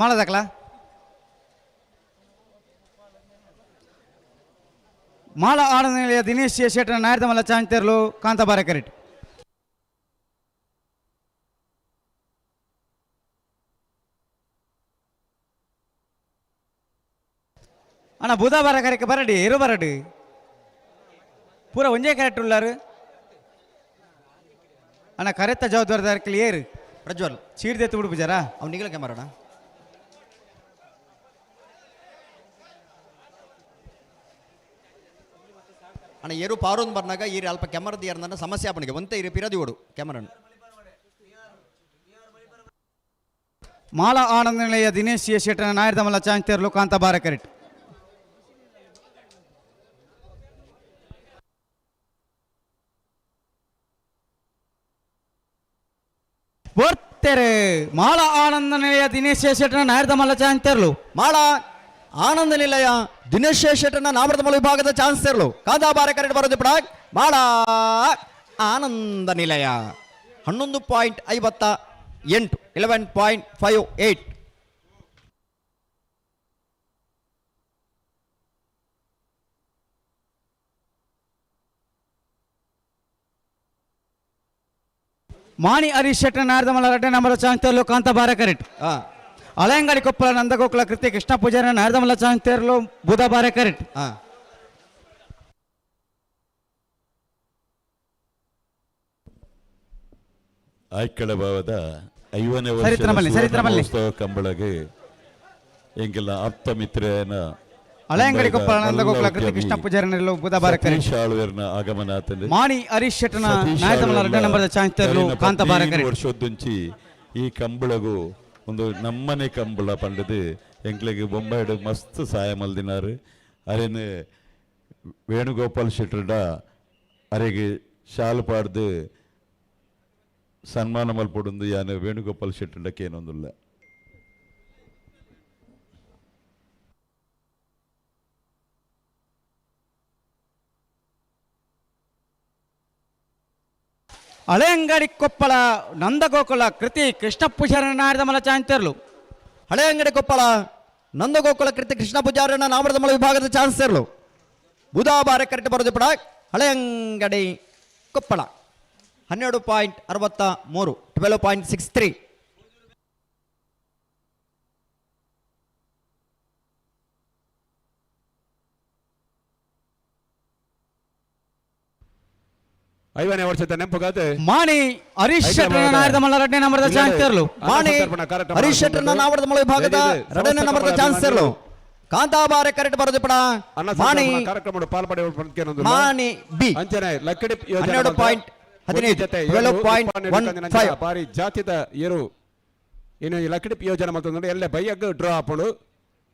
ಮಾಳದಕ್ಲ ಮಾಳ ಆನಂದ ನಿಲಯ ದಿನೇಶ್ ಶೆಟ್ಟನ ನಾಯರ್ದಮಲ್ಲ ಚಾಂತೇರ್ಲು ಕಾಂತಾಬಾರೆ ಕರೆಟ್. ಅಣ್ಣ ಬುಧವಾರ ಕರೆಕ್ ಬರಡಿ ಇರು ಬರಡಿ ಪೂರ ಒಂಜೇ ಕರೆಕ್ಟ್ ಉಳ್ಳಾರು. ಅಣ್ಣ ಕರೆತ್ತ ಜವಾಬ್ದಾರಿ ಕ್ಲಿಯರ್ ಪ್ರಜ್ವಲ್ ಚೀಡ್ದೆತ್ತು ಬಿಡು ಪೂಜಾರ. ಅವ್ನು ನಿಗಲ ಕ್ಯಾಮರಾಣ. ಅಣ್ಣ ಏರು ಪಾರೊಂದು ಬರ್ನಾಗ ಈರು ಅಲ್ಪ ಕ್ಯಾಮರದ ಏರ್ನ ಸಮಸ್ಯೆ ಆಪಣಿಗೆ ಒಂತೆ ಇರು ಪಿರದಿ ಓಡು ಕ್ಯಾಮರನ್. ಮಾಲ ಆನಂದ ನಿಲಯ ದಿನೇಶ್ ಶೆಟ್ಟನ ನಾಯರ್ದಮಲ್ಲ ಚಾಂತೇರ್ಲು ಕಾಂತಾಬಾರೆ ಕರೆಟ್. ಬರ್ತಾರೆ ಮಾಳ ಆನಂದ ನಿಲಯ ದಿನೇಶ್ ಶೆಟ್ಟನ ನಾಯರ್ದಮಲ್ಲ ಚಾಂತೇರ್ಲು. ಮಾಳ ಆನಂದ ನಿಲಯ ದಿನೇಶ್ ಶೆಟ್ಟನ ನಾಮರ್ದಮಲ ವಿಭಾಗದ ಚಾನ್ಸರ್ಲು ಕಾಂತಾಬಾರೆ ಕರೆಟ್ ಬರೋದು ಪಡ. ಮಾಳ ಆನಂದ ನಿಲಯ 11.58 11.58. ಮಾಣಿ ಹರೀಶ್ ಶೆಟ್ಟನ ನಾಯರ್ದಮಲ್ಲ ರಡ್ಡೆ ನಂಬರ್ ಚಾಂತೇರ್ಲು ಕಾಂತಾಬಾರೆ ಕರೆಟ್. ಅಲಯಂಗಡಿ ಕೊಪ್ಪಳ ನಂದಗೋಕುಲ ಕೃತಿ ಕೃಷ್ಣ ಪೂಜಾರಿ ನಾಯರ್ದಮಲ್ಲ ಚಾಂತೇರ್ಲು ಬುಧಬಾರೆ ಕರೆಟ್. ಐಕ್ಕಳ ಭಾವದ 50ನೇ ಸರಿತ್ರ ವರ್ಷದ ಬನ್ನಿ, ಸರಿತ್ರ ಸುವರ್ಣ ಬನ್ನಿ. ಮಹೋತ್ಸವ ಕಂಬಳಗೆ ಎಂಗೆಲ್ಲ ಆಪ್ತ ಮಿತ್ರನ ಹಳೆಯಂಗಡಿ ಕೊಪ್ಪಳ ಮುಂಬೈದ ನಂದಗೋಕುಲ ಕೃತಿ ಮಲ್ಲ ಕೃಷ್ಣ ಉದ್ಯಮಿ ಪೂಜಾರಿ ಬುಧಬಾರೆ ಕರೆಟ್. ಸತೀಶ್ ಆಳ್ವೇರ್ನ ಆಗಮನ ಆತಂದೆ. ಮಾಣಿ ಹರೀಶ್ ಶೆಟ್ಟನ ಸತೀಶ್ ನಾಯರ್ದಮಲ್ಲ ಆಳ್ವೇರ್ನ ರಡ್ಡೆ ನಂಬರ್ದ ಚಾಂತೇರ್ಲು ಕರಿನ ಕಾಂತಾಬಾರೆ 15 ಕರೆಟ್. ವರ್ಷೊದ್ದುಂಚಿ ಈ ಕಂಬಳಗು ಒಂದು ನಮ್ಮನೆ ಕಂಬಳ ಪಂಡದು ಎಂಕ್ಲೆಗ್ ಬೊಂಬಾಯಿಡ್ ಮಸ್ತ್ ಸಹಾಯ ಮಲ್ದಿನಾರು. ಅರೇನು ವೇಣುಗೋಪಾಲ್ ಶೆಟ್ಟರ್ಡ ಅರೆಗೆ ಶಾಲು ಪಾಡ್ದು ಸನ್ಮಾನ ಮಲ್ಪೊಡುಂದು ಯಾನು ವೇಣುಗೋಪಾಲ್ ಶೆಟ್ಟರ್ಡಕ್ಕೆ ಏನೊಂದುಲ್ಲ. ಹಳೆಯಂಗಡಿ ಕೊಪ್ಪಳ ನಂದಗೋಕುಲ ಕೃತಿ ಕೃಷ್ಣ ಪೂಜಾರಿ ನಾಯರ್ದಮಲ ಚಾಂತೇರ್ಲು. ಹಳೆಯಂಗಡಿ ಕೊಪ್ಪಳ ನಂದಗೋಕುಲ ಕೃತಿ ಕೃಷ್ಣ ಪೂಜಾರನ ನಾಮರ್ದಮಲ ವಿಭಾಗದ ಚಾನ್ಸರ್ಲು ಬುಧಾಬಾರೆ ಕರೆಕ್ಟ್ ಬರೋದು ಪಡ. ಹಳೆಯಂಗಡಿ ಕೊಪ್ಪಳ 12.63 12.63. 50ನೇ ವರ್ಷದ ನೆನಪುಗಾದ ಮಾಣಿ ಹರೀಶ್ ಶೆಟ್ಟರ್ ನಾಯರ್ದಮಲ್ಲ ರಡ್ಡೆ ನಂಬರ್ದ ಚಾನ್ಸರ್ಲು. ಮಾಣಿ ಹರೀಶ್ ಶೆಟ್ಟರ್ನ ನಾಮರ್ದಮಲ ವಿಭಾಗದ ರಡ್ಡನೇ ನಂಬರ್ದ ಚಾನ್ಸರ್ಲು ಕಾಂತಾಬಾರೆ ಕರೆಕ್ಟ್ ಬರೋದು ಪಡ. ಮಾಣಿ ಕಾರ್ಯಕ್ರಮ ಪಾಲ್ಪಡೆಯುವ ಮಾಣಿ ಬಿ ಅಂಚನೆ ಲಕ್ಕಡಿ ಯೋಜನೆ 12.15 12.15. ಬಾರಿ ಜಾತಿದ ಏರು ಇನ್ನು ಈ ಲಕ್ಕಡಿ ಯೋಜನೆ ಮತ್ತೊಂದು ಎಲ್ಲ ಬೈಯಗ್ ಡ್ರಾ ಆಪುಂಡು.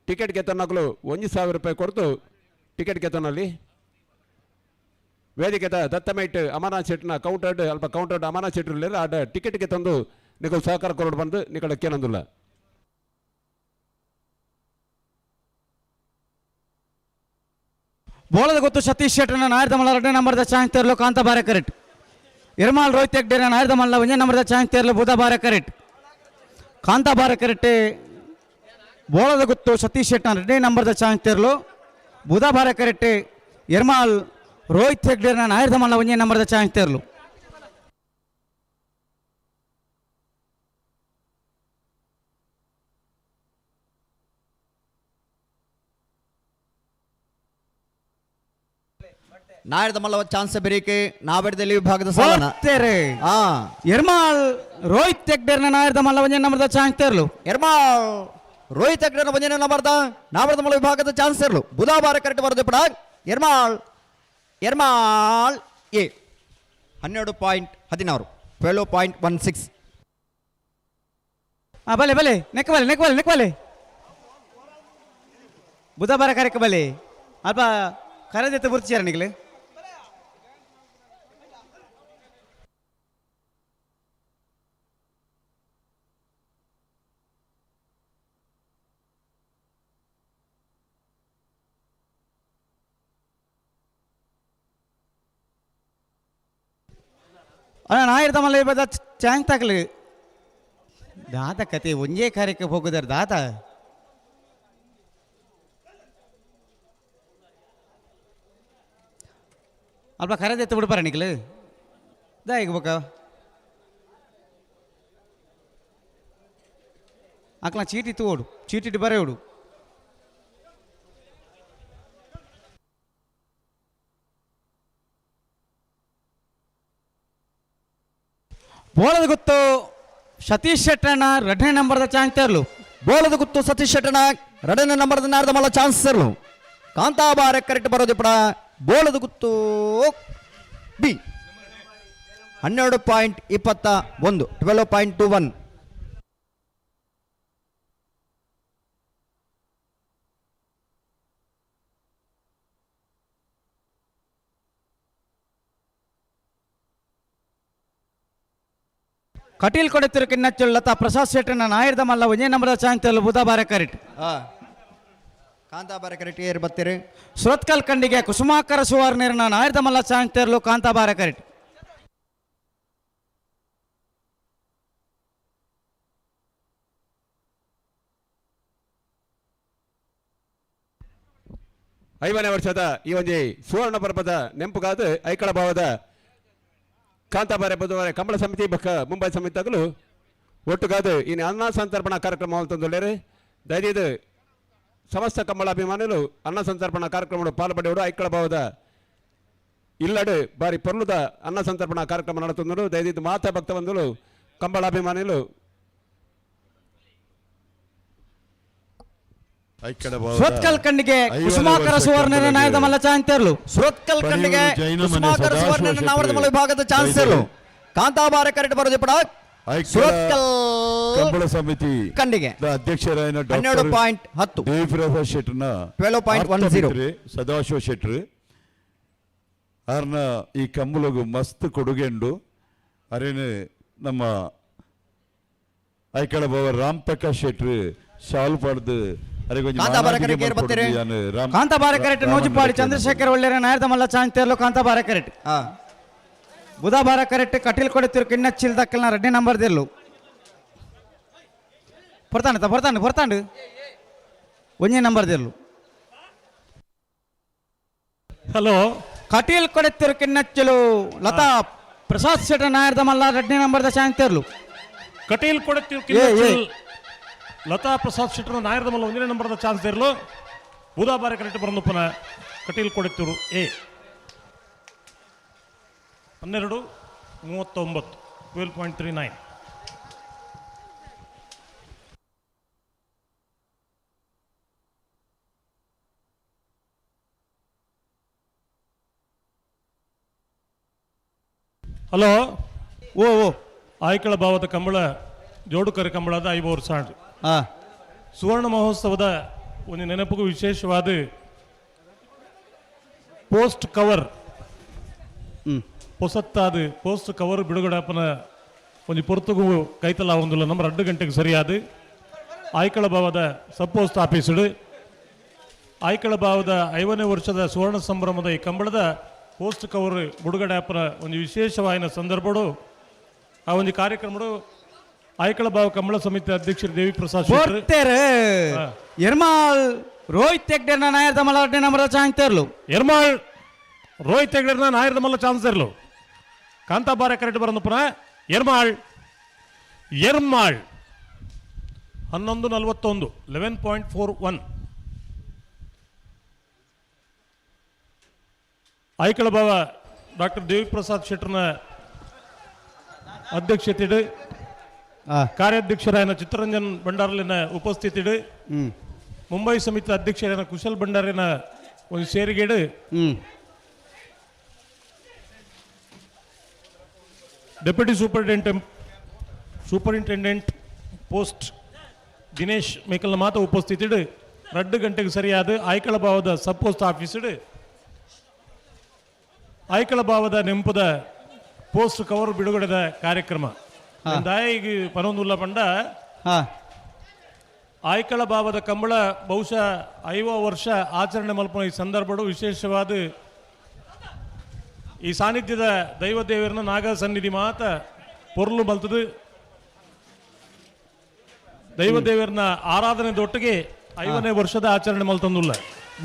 ಟಿಕೆಟ್ ಗೆತ್ತನಕಲು 1000 ರೂಪಾಯಿ ಕೊಡ್ತು ಟಿಕೆಟ್ ಗೆತ್ತನಲ್ಲಿ ವೇದಿಕೆದ ದತ್ತಮೇಟ್ ಅಮರನಾಥ್ ಶೆಟ್ನ ಕೌಂಟರ್ ಅಲ್ಪ ಕೌಂಟರ್ ಅಮರನಾಥ್ ಶೆಟ್ಟರ್ ಆಡ ಟಿಕೆಟ್ಗೆ ತಂದು ನಿಕಲ್ ಸಹಕಾರ ಕೊರಡು ಬಂದು ನಿಕಲ ಕೇನಂದುಲ್ಲ. ಬೋಳದ ಗೊತ್ತು ಸತೀಶ್ ಶೆಟ್ಟರ್ನ ನಾಯರ್ದಮಲ್ಲ ರಡ್ಡೆ ನಂಬರ್ದ ಚಾಂತೇರ್ಲು ಕಾಂತಾಬಾರೆ ಕರೆಟ್. ಇರ್ಮಾಲ್ ರೋಹಿತ್ ಹೆಗ್ಡೆನ ನಾಯರ್ದಮಲ್ಲ ಒಂದೇ ನಂಬರ್ದ ಚಾಂತೇರ್ಲು ಬುಧಬಾರೆ ಕರೆಟ್. ಕಾಂತಾಬಾರೆ ಕರೆಟ್ ಬೋಳದ ಗೊತ್ತು ಸತೀಶ್ ಶೆಟ್ಟರ್ನ ರಡ್ಡೆ ನಂಬರ್ದ ಚಾಂತೇರ್ಲು ಬುಧಬಾರೆ ಕರೆಟ್. ಇರ್ಮಾಲ್ ರೋಹಿತ್ ಹೆಗ್ಡೆನ ನಾಯರ್ದಮಲ್ಲ ಒಂದೇ ನಂಬರ್ದ ಚಾಂತೇರ್ಲು. ನಾಯರ್ದಮಲ್ಲ ಚಾನ್ಸ್ ಬೆರೀಕೆ ನಾವೆಡದಲ್ಲಿ ವಿಭಾಗದ ಸಾಲನ. ಬರ್ತಾರೆ. ಎರ್ಮಾಲ್ ರೋಹಿತ್ ಹೆಗ್ಡೆನ ನಾಯರ್ದಮಲ್ಲ ಒಂದೇ ನಂಬರ್ದ ಚಾನ್ಸ್ ಎರ್ಮಾಲ್ ರೋಹಿತ್ ಹೆಗ್ಡೆನ ಒಂದೇ ನಂಬರ್ದ ನಾವರ್ದಮಲ್ಲ ವಿಭಾಗದ ಚಾನ್ಸ್ ಇರಲು ಬುಧವಾರ ಕರೆಕ್ಟ್ ಬರೋದು ಪಡ. ಎರ್ಮಾಲ್ ಎರ್ಮಾಲ್ ಎ 12.16 12.16. ಬಲೆ ಬಲೆ ನೆಕ್ ಬಲೆ ನೆಕ್ ಬಲೆ ನೆಕ್ ಬಲೆ ಬುಧವಾರ ಕರೆಕ್ ಬಲೆ ಅಲ್ಪ ಕರೆದೆತ್ತ ಬುರ್ಚಿಯಾರ ನಿಗಲೆ. ಅಣ್ಣ ನಾಯಿರ್ದಮಲ್ಲ ಇಬ್ಬದ ಚಾಂಗ್ ತಾಕಲಿ ದಾತ ಕತೆ ಒಂಜೇ ಕಾರ್ಯಕ್ಕೆ ಹೋಗುದಾರ ದಾತ. ಅಲ್ಪ ಕರೆದೆತ್ತು ಬಿಡ್ಪಾರ ನಿಕ್ಲು ದಾಯಿಗೆ ಬೊಕ ಅಕ್ಲ ಚೀಟಿ ತೂಡು ಚೀಟಿ ಬರೆಯೋಡು ಬೋಳದ ಗುತ್ತು ಸತೀಶ್ ಶೆಟ್ಟಣ್ಣ ಎರಡನೇ ನಂಬರ್ದ ಚಾನ್ಸ್ ತರಲು. ಬೋಳದ ಗುತ್ತು ಸತೀಶ್ ಶೆಟ್ಟಣ್ಣ ಎರಡನೇ ನಂಬರ್ದ ನಾರ್ದ ಮಲ್ಲ ಚಾನ್ಸ್ ಇರಲು. ಕಾಂತಾಬಾರೆ ಕರೆಕ್ಟ್ ಬರೋದು ಪಡ ಬೋಳದ ಗುತ್ತು ಬಿ 12.21 12.21. ಕಟೀಲ್ ಕೊಡೆತಿರು ಕಿನ್ನಚ್ಚುಲ್ ಲತಾ ಪ್ರಸಾದ್ ಶೆಟ್ಟಣ್ಣ ನಾಯರ್ದ ಮಲ್ಲ ಒಂದೇ ನಂಬರ್ದ ಚಾನ್ಸ್ ತರಲು ಬುಧಬಾರೆ ಕರೆಕ್ಟ್. ಕಾಂತಾಬಾರೆ ಕರೆಕ್ಟ್ ಏರ್ ಬತ್ತೀರಿ. ಸುರತ್ಕಲ್ ಕಂಡಿಗೆ ಕುಸುಮಾಕರ ಸುವರ್ಣರ್ನ ನಾಯರ್ದ ಮಲ್ಲ ಚಾನ್ಸ್ ತರಲು ಕಾಂತಾಬಾರೆ ಕರೆಕ್ಟ್. 50ನೇ ವರ್ಷದ ಈ ಒಂಜಿ ಸುವರ್ಣ ಪರ್ಬದ ನೆಂಪುಗಾದ ಐಕಳ ಭಾವದ ಕಾಂತಾಬಾರೆ ಬುಧವಾರ ಕಂಬಳ ಸಮಿತಿ ಬಕ್ಕ ಮುಂಬೈ ಸಮಿತಿಗಳು ಒಟ್ಟುಗಾದ ಈ ಅನ್ನ ಸಂತರ್ಪಣಾ ಕಾರ್ಯಕ್ರಮ ಅಂತಂದೊಳ್ಳೆರೆ. ದಯದೀದು ಸಮಸ್ತ ಕಂಬಳ ಅಭಿಮಾನಿಗಳು ಅನ್ನ ಸಂತರ್ಪಣಾ ಕಾರ್ಯಕ್ರಮ ಪಾಲ್ಪಡೆಯವರು ಐಕಳ ಭಾವದ ಇಲ್ಲಡು ಬಾರಿ ಪೊರ್ಲುದ ಅನ್ನ ಸಂತರ್ಪಣಾ ಕಾರ್ಯಕ್ರಮ ನಡೆತಂದರು. ದಯದೀದು ಮಾತಾ ಭಕ್ತ ಬಂಧುಗಳು ಕಂಬಳ ಅಭಿಮಾನಿಗಳು ಸುರತ್ಕಲ್ ಕಂಡಿಗೆ ಕುಸುಮಾಕರ ಸುವರ್ಣನ ನಾಯದ ಮಲ್ಲ ಚಾನ್ಸ್ ತರಲು. ಸುರತ್ಕಲ್ ಕಂಡಿಗೆ ಕುಸುಮಾಕರ ಸುವರ್ಣನ ನಾವರದ ಮಲ್ಲ ವಿಭಾಗದ ಚಾನ್ಸ್ ತರಲು. ಕಾಂತಾಬಾರೆ ಕರೆಕ್ಟ್ ಬರೋದು ಪಡ ಸುರತ್ಕಲ್ ಕಂಬಳ ಸಮಿತಿ ಕಂಡಿಗೆ ಅಧ್ಯಕ್ಷರಾಯನ 12.10 ದೇವಿಪ್ರಸಾದ್ ಶೆಟ್ಟರ್ನ 12.10 ಸದಾಶಿವ ಶೆಟ್ಟರ್ ಆರ್ನ ಈ ಕಂಬಳಗು ಮಸ್ತ್ ಕೊಡುಗೆ ಉಂಡು. ಅರೇನು ನಮ್ಮ ಐಕಳ ಬಾವ ರಾಮ್ ಪ್ರಕಾಶ್ ಶೆಟ್ಟರ್ ಶಾಲು ಪಡೆದು ಕಾಂತಾಬಾರೆ ಕರೆಕ್ಟ್. ನೂಜಿಪಾಡಿ ಚಂದ್ರಶೇಖರ್ ಒಳ್ಳೆಯ ನಾಯರ್ದ ಮಲ್ಲ ಚಾನ್ಸ್ ತರಲು ಕಾಂತಾಬಾರೆ ಕರೆಕ್ಟ್. ಬುಧಬಾರ ಕರೆಕ್ಟ್. ಕಟೀಲ್ ಕೊಡುತ್ತಿರು ಕಿನ್ನಚ್ಚಿಲ್ ದಕ್ಕಲ್ನ ಎರಡನೇ ನಂಬರ್ ದಿರ್ಲು. ಪೊರ್ತಾಂಡು ಪೊರ್ತಾಂಡು ಪೊರ್ತಾಂಡು ಒಂಜೇ ನಂಬರ್ ದಿರ್ಲು. ಹಲೋ ಕಟೀಲ್ ಕೊಡುತ್ತಿರು ಕಿನ್ನಚ್ಚಲು ಲತಾ ಪ್ರಸಾದ್ ಶೆಟ್ಟ ನಾಯರ್ದ ಮಲ್ಲ ಎರಡನೇ ನಂಬರ್ದ ಚಾನ್ಸ್ ತರಲು. ಕಟೀಲ್ ಕೊಡುತ್ತಿರು ಕಿನ್ನಚ್ಚಲ್ ಲತಾ ಪ್ರಸಾದ್ ಶೆಟ್ಟರ್ ನಾಯರ್ದ ಮಲ್ಲ ಒಂದನೇ ನಂಬರ್ದ ಚಾನ್ಸ್ ಇರಲು. ಬುಧಾಬಾರೆ ಕರೆಕ್ಟ್ ಬರಂದುಪ್ಪನ ಕಟೀಲ್ ಕೊಡುತ್ತಿರು ಎ 12.39 12.39. ಹಲೋ ಓ ಓ ಆಯ್ಕಳ ಭಾವದ ಕಂಬಳ ಜೋಡುಕರೆ ಕಂಬಳದ 50 ವರ್ಷ ಸುವರ್ಣ ಮಹೋತ್ಸವದ ಒಂದು ನೆನಪಿಗೂ ವಿಶೇಷವಾದ ಪೋಸ್ಟ್ ಕವರ್ ಪೊಸತ್ತಾದ ಪೋಸ್ಟ್ ಕವರ್ ಬಿಡುಗಡಪ್ಪನ ಒಂದು ಪೊರ್ತುಗು ಕೈತಲ ಒಂದುಲ್ಲ ನಂಬರ್ 2 ಗಂಟೆಗೆ ಸರಿಯಾದ ಆಯ್ಕಳ ಭಾವದ ಸಬ್ ಪೋಸ್ಟ್ ಆಫೀಸುಡು ಆಯ್ಕಳ ಭಾವದ 50ನೇ ವರ್ಷದ ಸುವರ್ಣ ಸಂಭ್ರಮದ ಈ ಕಂಬಳದ ಪೋಸ್ಟ್ ಕವರ್ ಬಿಡುಗಡೆ ಅಪ್ಪನ ಒಂದು ವಿಶೇಷವಾದ ಸಂದರ್ಭಡು ಆ ಒಂದು ಕಾರ್ಯಕ್ರಮಡು ಆಯ್ಕಳ ಭಾವ ಕಂಬಳ ಸಮಿತಿ ಅಧ್ಯಕ್ಷರು ದೇವಿ ಪ್ರಸಾದ್ ಶೆಟ್ಟರ್ ಎರ್ಮಾಲ್ ರೋಹಿತ್ ಹೆಗ್ಡೆನ ನಾಯರ್ದ ಮಲ್ಲ ನಂಬರ್ ಚಾನ್ಸ್ ತರಲು. ಎರ್ಮಾಳ್ ರೋಹಿತ್ ಹೆಗ್ಡೆನ ನಾಯರ್ದ ಮಲ್ಲ ಚಾನ್ಸ್ ಇರಲು. ಕಾಂತಾಬಾರೆ ಕರೆಕ್ಟ್ ಬರಂದುಪುನ ಎರ್ಮಾಳ್ ಎರ್ಮಾಳ್ 11.41 11.41. ಐಕಳ ಭಾವ ಡಾಕ್ಟರ್ ದೇವಿಪ್ರಸಾದ್ ಶೆಟ್ಟರ್ನ ಅಧ್ಯಕ್ಷತೆಡು ಕಾರ್ಯಾಧ್ಯಕ್ಷರಾಯನ ಚಿತ್ತರಂಜನ್ ಭಂಡಾರಲಿನ ಉಪಸ್ಥಿತಿಡು ಮುಂಬೈ ಸಮಿತಿ ಅಧ್ಯಕ್ಷರಾಯನ ಕುಶಲ್ ಭಂಡಾರಿನ ಒಂದು ಸೇರಿಗೇಡು deputy superintendent post Dinesh ಮೇಕಲ್ನ ಮಾತ ಉಪಸ್ಥಿತಿಡು 2 ಗಂಟೆಗೆ ಸರಿಯಾದ ಆಯ್ಕಳ ಭಾವದ ಸಬ್ ಪೋಸ್ಟ್ ಆಫೀಸಿಡು ಆಯ್ಕಳ ಭಾವದ ನೆಂಪುದ ಪೋಸ್ಟ್ ಕವರ್ ಬಿಡುಗಡೆದ ಕಾರ್ಯಕ್ರಮ. ದಾಯಿಗೆ ಪನೊಂದುಲ್ಲ ಪಂಡ ಆಯ್ಕಳ ಭಾವದ ಕಂಬಳ ಬಹುಶಃ 50 ವರ್ಷ ಆಚರಣೆ ಮಲ್ಪನ ಈ ಸಂದರ್ಭಡು ವಿಶೇಷವಾದ ಈ ಸಾನ್ನಿಧ್ಯದ ದೈವ ದೇವರನ್ನ ನಾಗ ಸನ್ನಿಧಿ ಮಾತ ಪೊರ್ಲು ಮಲ್ತದು ದೈವ ದೇವರನ್ನ ಆರಾಧನೆ ದೊಟ್ಟಿಗೆ 50ನೇ ವರ್ಷದ ಆಚರಣೆ ಮಲ್ತಂದುಲ್ಲ.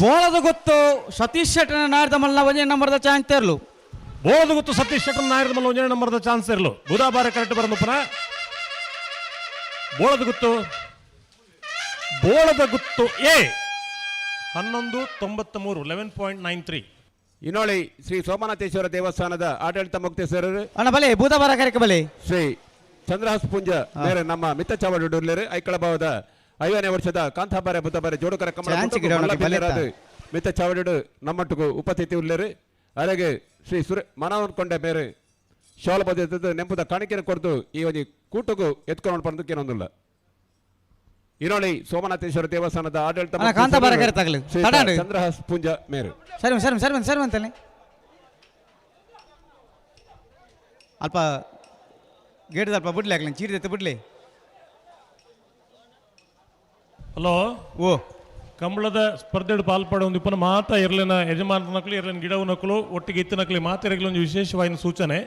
ಬೋಳದ ಗೊತ್ತು ಸತೀಶ್ ಶೆಟ್ಟನ ನಾಯರ್ದ ಮಲ್ಲ ಒಂದೇ ನಂಬರ್ದ ಚಾನ್ಸ್ ತರಲು. ಬೋಳದ ಗುತ್ತು ಸತೀಶ್ ಶೆಟ್ಟರ್ ನಾಯರದ ಮಲ್ಲ ಒಂಜನೇ ನಂಬರ್ದ ಚಾನ್ಸ್ ಇರಲು ಬುಧಾಬಾರ ಕರೆಕ್ಟ್ ಬರಂದುಪ್ಪನ ಬೋಳದ ಗುತ್ತು ಬೋಳದ ಗುತ್ತು ಎ 11.93 11.93. ಇನ್ನೋಳಿ ಶ್ರೀ ಸೋಮನಾಥೇಶ್ವರ ದೇವಸ್ಥಾನದ ಆಡಳಿತ ಮುಕ್ತೇಶ್ವರರು ಅಣ್ಣ ಬಲೆ ಬೂದಬಾರ ಕರೆಕ್ ಬಲೆ ಶ್ರೀ ಚಂದ್ರಹಾಸ್ ಪುಂಜ ಮೇರೆ ನಮ್ಮ ಮಿತ್ತ ಚಾವಡಿಡುಲ್ಲೇರು ಐಕಳಭಾವದ 50ನೇ ವರ್ಷದ ಕಾಂತಾಬಾರೆ ಬುದ್ಧಬಾರೆ ಜೋಡುಕರ ಕಮಲ ಚಾನ್ಸ್ ಗಿಡ ಅವನಿಗೆ ಬಲೆ ಮಿತ್ತ ಚಾವಡಿಡು ನಮ್ಮಟ್ಟುಗು ಉಪಸ್ಥಿತಿ ಉಲ್ಲೇರು. ಅರೆಗೆ ಶ್ರೀ ಸುರ ಮನವನ್ಕೊಂಡೆ ಮೇರೆ ಶಾಲ ಬದಿತದ್ದು ನೆಂಪುದ ಕಾಣಿಕೆಯನ್ನು ಕೊಡ್ದು ಈ ಒಂಜಿ ಕೂಟಗೂ ಎತ್ಕೊಂಡು ಬಂದಕ್ಕೇನೊಂದಿಲ್ಲ. ಇನ್ನೊಳಿ ಸೋಮನಾಥೇಶ್ವರ ದೇವಸ್ಥಾನದ ಆಡಳಿತ ಅಣ್ಣ, ಕಾಂತಾಬಾರೆ ಕರೆ ತಗಲು. ಶ್ರೀ ತಡಾಡು. ಚಂದ್ರಹಾಸ್ ಪುಂಜ ಮೇರು. ಸರಿ ಸರಿ ಸರಿ ಸರಿ ಅಂತಲೇ ಅಲ್ಪ ಗೇಟ್ ಅಲ್ಪ ಬಿಡ್ಲಿ ಆಗ್ಲಿ ಚೀರಿದೈತೆ ಬಿಡ್ಲಿ. ಹಲೋ ಓ ಕಂಬಳದ ಸ್ಪರ್ಧೆಡು ಪಾಲ್ಪಡ ಒಂದು ಇಪ್ಪನ ಮಾತ ಇರ್ಲಿನ ಯಜಮಾನ ನಕಲು ಇರ್ಲಿನ ಗಿಡವು ನಕಲು ಒಟ್ಟಿಗೆ ಇತ್ತು ನಕಲಿ ಮಾತೆರೆಗ್ಲ ಒಂದು ವಿಶೇಷವಾದ ಸೂಚನೆ.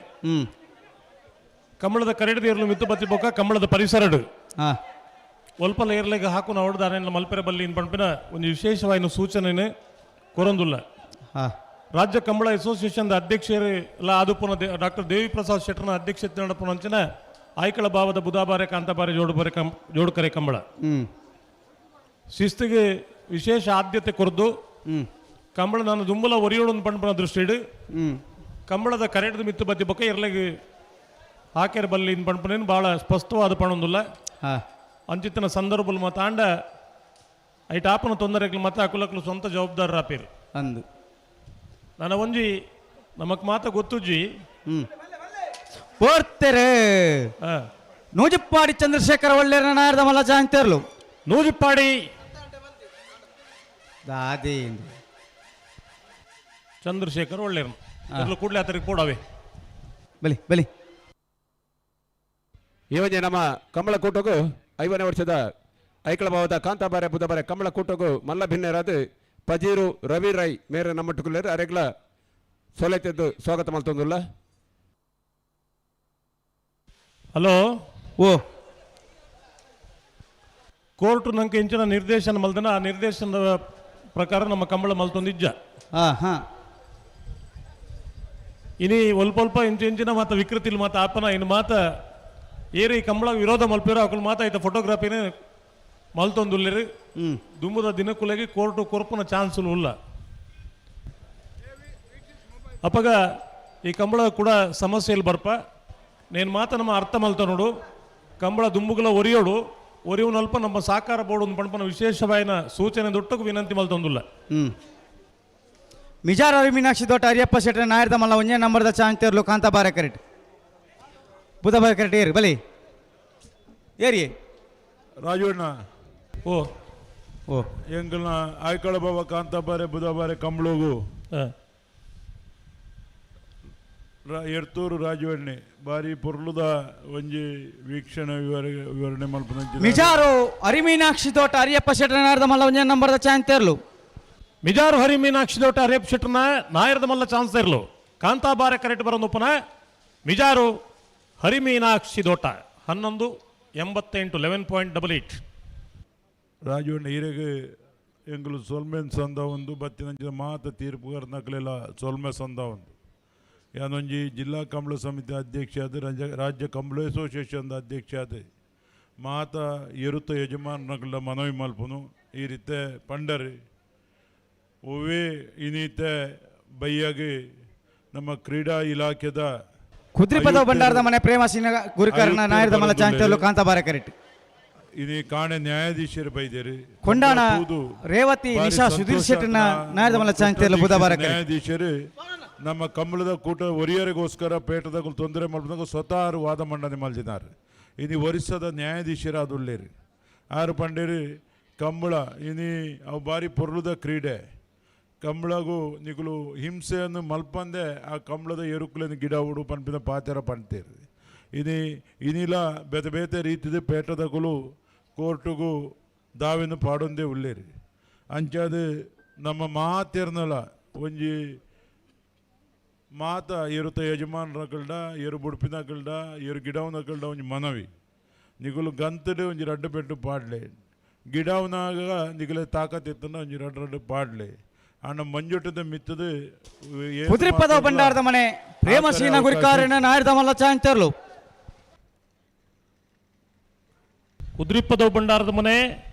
ಕಂಬಳದ ಕರೆಡದ ಇರ್ಲು ಮಿತ್ತು ಬತ್ತಿ ಬೊಕ್ಕ ಕಂಬಳದ ಪರಿಸರಡು ಒಲ್ಪಲ ಏರ್ಲೆಗ್ ಹಾಕು ಹೊಡೆದ ಮಲ್ಪೆರೆ ಬಲ್ಲಿ ಇನ್ ಪಂಪಿನ ಒಂದು ವಿಶೇಷವಾದ ಸೂಚನೆ ಕೊರಂದುಲ್ಲ. ರಾಜ್ಯ ಕಂಬಳ ಅಸೋಸಿಯೇಷನ್ ಅಧ್ಯಕ್ಷರು ಎಲ್ಲ ಆದುಪುನ ಡಾಕ್ಟರ್ ದೇವಿ ಪ್ರಸಾದ್ ಶೆಟ್ಟರ್ನ ಅಧ್ಯಕ್ಷತೆ ನಡಪುನ ಅಂಚಿನ ಆಯ್ಕಳ ಭಾವದ ಬುಧಾಬಾರೆ ಕಾಂತಾಬಾರೆ ಜೋಡುಬಾರೆ ಕಂ ಜೋಡುಕರೆ ಕಂಬಳ ಶಿಸ್ತಿಗೆ ವಿಶೇಷ ಆದ್ಯತೆ ಕೊರದು ಕಂಬಳ ನಾನು ದುಂಬಲ ಒರಿಯೋಡು ಪಂಪನ ದೃಷ್ಟಿಡು ಕಂಬಳದ ಕರೆಡದ ಮಿತ್ತು ಬತ್ತಿ ಬೊಕ್ಕ ಇರ್ಲೆಗ್ ಹಾಕ್ಯಾರ ಬಲ್ಲಿ ಇನ್ ಪಂಪನೇನು ಭಾಳ ಸ್ಪಷ್ಟವಾದ ಪಣೊಂದುಲ್ಲ. ಅಂಚಿತ್ತಿನ ಸಂದರ್ಭಲ್ ಮತ್ತಾಂಡ ಐಟ್ ಆಪನ ತೊಂದರೆಗಳು ಮತ್ತೆ ಅಕುಲಕ್ಲು ಸ್ವಂತ ಜವಾಬ್ದಾರ ಆಪೀರ್ ಅಂದು ನನ್ನ ಒಂಜಿ ನಮಕ್ ಮಾತ ಗೊತ್ತುಜ್ಜಿ. ಪೋರ್ತೆರೆ ನೂಜಿಪ್ಪಾಡಿ ಚಂದ್ರಶೇಖರ ಒಳ್ಳೆಯ ನಾಯರದ ಮಲ್ಲ ಜಾಂತೇರ್ಲು ನೂಜಿಪ್ಪಾಡಿ ದಾದಿ ಚಂದ್ರಶೇಖರ್ ಒಳ್ಳೆಯರು ಕೂಡಲೇ ಆತರಿಗೆ ಕೊಡವೆ. ಬಲಿ ಬಲಿ. ಈ ಒಂಜಿ ನಮ್ಮ ಕಂಬಳ ಕೂಟಗೂ 50ನೇ ವರ್ಷದ ಐಕಳಭಾವದ ಕಾಂತಾಬಾರೆ ಬುಧಬಾರೆ ಕಂಬಳ ಕೂಟಗೂ ಮಲ್ಲ ಭಿನ್ನರಾದ ಪಜೀರು ರವಿ ರೈ ಮೇರೆ ನಮ್ಮಟ್ಟುಕುಲ್ಲೇರು ಅರೆಗ್ಲ ಸೊಲೆತೆದ್ದು ಸ್ವಾಗತ ಮಲ್ತೊಂದುಲ್ಲ. ಹಲೋ ಓ ಕೋರ್ಟ್ ನಂಗೆ ಇಂಚಿನ ನಿರ್ದೇಶನ ಮಲ್ದನ ಆ ನಿರ್ದೇಶನದ ಪ್ರಕಾರ ನಮ್ಮ ಕಂಬಳ ಮಲ್ತೊಂದಿಜ್ಜ. ಇನಿ ಒಲ್ಪ ಇಂಚು ಇಂಚಿನ ಮಾತ ವಿಕೃತಿಲ್ ಮಾತ ಆಪನ ಇನ್ನು ಮಾತ ಏರಿ ಕಂಬಳ ವಿರೋಧ ಮಲ್ಪಿರೋ ಅಕುಲ್ ಮಾತ ಐತ ಫೋಟೋಗ್ರಫಿನೇ ಮಲ್ತೊಂದುಲ್ಲೇರು. ದುಂಬುದ ದಿನಕ್ಕುಲೆಗೆ ಕೋರ್ಟು ಕೊರ್ಪುನ ಚಾನ್ಸ್ ಉಲ್ಲ. ಅಪಗ ಈ ಕಂಬಳ ಕೂಡ ಸಮಸ್ಯೆಯಲ್ಲಿ ಬರ್ಪ ನೇನು ಮಾತ ನಮ್ಮ ಅರ್ಥ ಮಲ್ತ ನೋಡು ಕಂಬಳ ದುಂಬುಗಳ ಒರಿಯೋಡು ಒರಿಯುವನಲ್ಪ ನಮ್ಮ ಸಾಕಾರ ಬೋರ್ಡ್ ಒಂದು ಪಣಪನ ವಿಶೇಷವಾಯಿನ ಸೂಚನೆ ದೊಟ್ಟకు ವಿನಂತಿ ಮಲ್ತೊಂದುಲ್ಲ. ಮಿಜಾರ್ ಅರಿ ಮೀನಾಕ್ಷಿ ದೊಡ್ಡ ಹರಿಯಪ್ಪ ಶೆಟ್ಟರ್ ನಾಯರ್ದ ಮಲ್ಲ ಒಂಜೇ ನಂಬರ್ದ ಚಾಂತೇರ್ಲು ಕಾಂತಾಬಾರೆ ಕರೆಕ್ಟ್ ಬುಧಬಾರೆ ಕರೆಕ್ಟ್ ಏರಿ ಬಲಿ ಏರಿ ರಾಜಣ್ಣ ಓ ಓ ಎಂಕಲ್ನ ಆಯ್ಕಳ ಬಾಬಾ ಕಾಂತಾಬಾರೆ ಬುಧಬಾರೆ ಕಂಬಳೋಗು ಎರ್ತೂರು ರಾಜವಣ್ಣೆ ಬಾರಿ ಪೊರ್ಲುದ ಒಂಜಿ ವೀಕ್ಷಣೆ ವಿವರಣೆ ಮಲ್ಪುನಂಚಿನ ಮಿಜಾರು ಹರಿಮೀನಾಕ್ಷಿ ತೋಟ ಹರಿಯಪ್ಪ ಶೆಟ್ಟರ್ ನಾಯರ್ದ ಮಲ್ಲ ಒಂಜೇ ನಂಬರ್ದ ಚಾಂತೇರ್ಲು. ಮಿಜಾರು ಹರಿ ಮೀನಾಕ್ಷಿ ದೋಟ ಹರಿಯಪ್ಪ ಶೆಟ್ಟರ್ನ ನಾಯರದ ಮಲ್ಲ ಚಾನ್ಸ್ ಇರಲು ಕಾಂತಾಬಾರೆ ಕರೆಕ್ಟ್ ಬರೋದಪ್ಪನ ಮಿಜಾರು ಹರಿಮೀನಾಕ್ಷಿ ದೋಟ 11.88 11.88. ರಾಜವಣ್ಣ ಈರೆಗೆ ಎಂಕುಲು ಸೊಲ್ಮೆನ್ ಸಂದ ಒಂದು ಬತ್ತಿನಂಚಿನ ಮಾತ ತೀರ್ಪುಗಾರ ನಕಲೆಲ್ಲ ಸೊಲ್ಮೆ ಸಂದ ಒಂದು ಯಾನೊಂಜಿ ಜಿಲ್ಲಾ ಕಂಬಳ ಸಮಿತಿ ಅಧ್ಯಕ್ಷ ಆದ ರಾಜ್ಯ ಕಂಬಳ ಅಸೋಸಿಯೇಷನ್ ಅಧ್ಯಕ್ಷ ಆದ ಮಾತ ಎರುತ ಯಜಮಾನಗಳ ಮನವಿ ಮಲ್ಪುನು ಈ ರೀತಿ ಪಂಡರಿ ಒವೇ ಇನ್ನೀತೆ ಬೈಯಾಗಿ ನಮ್ಮ ಕ್ರೀಡಾ ಇಲಾಖೆದ ಕುದ್ರಿಪದ ಭಂಡಾರದ ಮನೆ ಪ್ರೇಮ ಸಿಂಹ ಗುರುಕರಣ ನಾಯರದ ಮಲ್ಲ ಚಾಂತೇರ್ಲು ಕಾಂತಾಬಾರೆ ಕರೆಕ್ಟ್. ಇನಿ ಕಾಣೆ ನ್ಯಾಯಾಧೀಶರು ಬೈದೇರಿ ಕೊಂಡಾಣ ರೇವತಿ ನಿಶಾ ಸುಧೀರ್ ಶೆಟ್ಟರ್ನ ನಾಯರದ ಮಲ್ಲ ಚಾಂತೇರ್ಲು ಬುಧವಾರ ಕರೆಕ್ಟ್. ನ್ಯಾಯಾಧೀಶರು ನಮ್ಮ ಕಂಬಳದ ಕೂಟ ಒರಿಯರಿಗೋಸ್ಕರ ಪೇಟದಾಗ ತೊಂದರೆ ಮಾಡ್ದಾಗ ಸ್ವತಃ ವಾದ ಮಂಡನೆ ಮಲ್ದಿದ್ದಾರೆ. ಇನಿ ಒರಿಸ್ಸಾದ ನ್ಯಾಯಾಧೀಶರು ಅದುಳ್ಳೇರಿ ಆರು ಪಂಡೇರಿ ಕಂಬಳ ಇನಿ ಅವು ಭಾರಿ ಪೊರ್ಲುದ ಕ್ರೀಡೆ ಕಂಬಳಗೂ ನಿಗುಲು ಹಿಂಸೆಯನ್ನು ಮಲ್ಪಂದೆ ಆ ಕಂಬಳದ ಎರುಕುలను ಗಿಡ ಉಡು ಪನ್ಪಿನ ಪಾತೆರ ಪಂತೇರಿ ಇನಿ ಇನಿಲ ಬೇತೆ ಬೇತೆ ರೀತಿದ ಪೇಟದಗುಲು ಕೋರ್ಟುಗು ದಾವಿನ ಪಾಡೊಂದೇ ಉಳ್ಳೇರಿ ಅಂಚಾದ ನಮ್ಮ ಮಾತೆರ್ನಲ ಒಂಜಿ ಮಾತ ಎರುತ ಯಜಮಾನರಕಲ್ಡ ಎರು ಬುಡ್ಪಿನಕಲ್ಡ ಎರು ಗಿಡವನಕಲ್ಡ ಒಂಜಿ ಮನವಿ ನಿಗುಲು ಗಂತಡು ಒಂಜಿ ರಡ್ಡು ಪೆಟ್ಟು ಪಾಡ್ಲೆ ಗಿಡವನಾಗ ನಿಗುಲೆ ತಾಕತ್ ಇತ್ತಂಡ ಒಂಜಿ ರಡ್ಡು ರಡ್ಡು ಪಾಡ್ಲೆ ಆಂಡ ಮಂಜುಟದ ಮಿತ್ತದ ಕುದ್ರಿಪದ ಭಂಡಾರದ ಮನೆ ಪ್ರೇಮಸೀನ ಗುರಿಕಾರನ ನಾಯರ್ದ ಮಲ್ಲ ಚಾಂಚರ್ಲು. ಕುದ್ರಿಪ್ಪದ ಭಂಡಾರದ ಮನೆ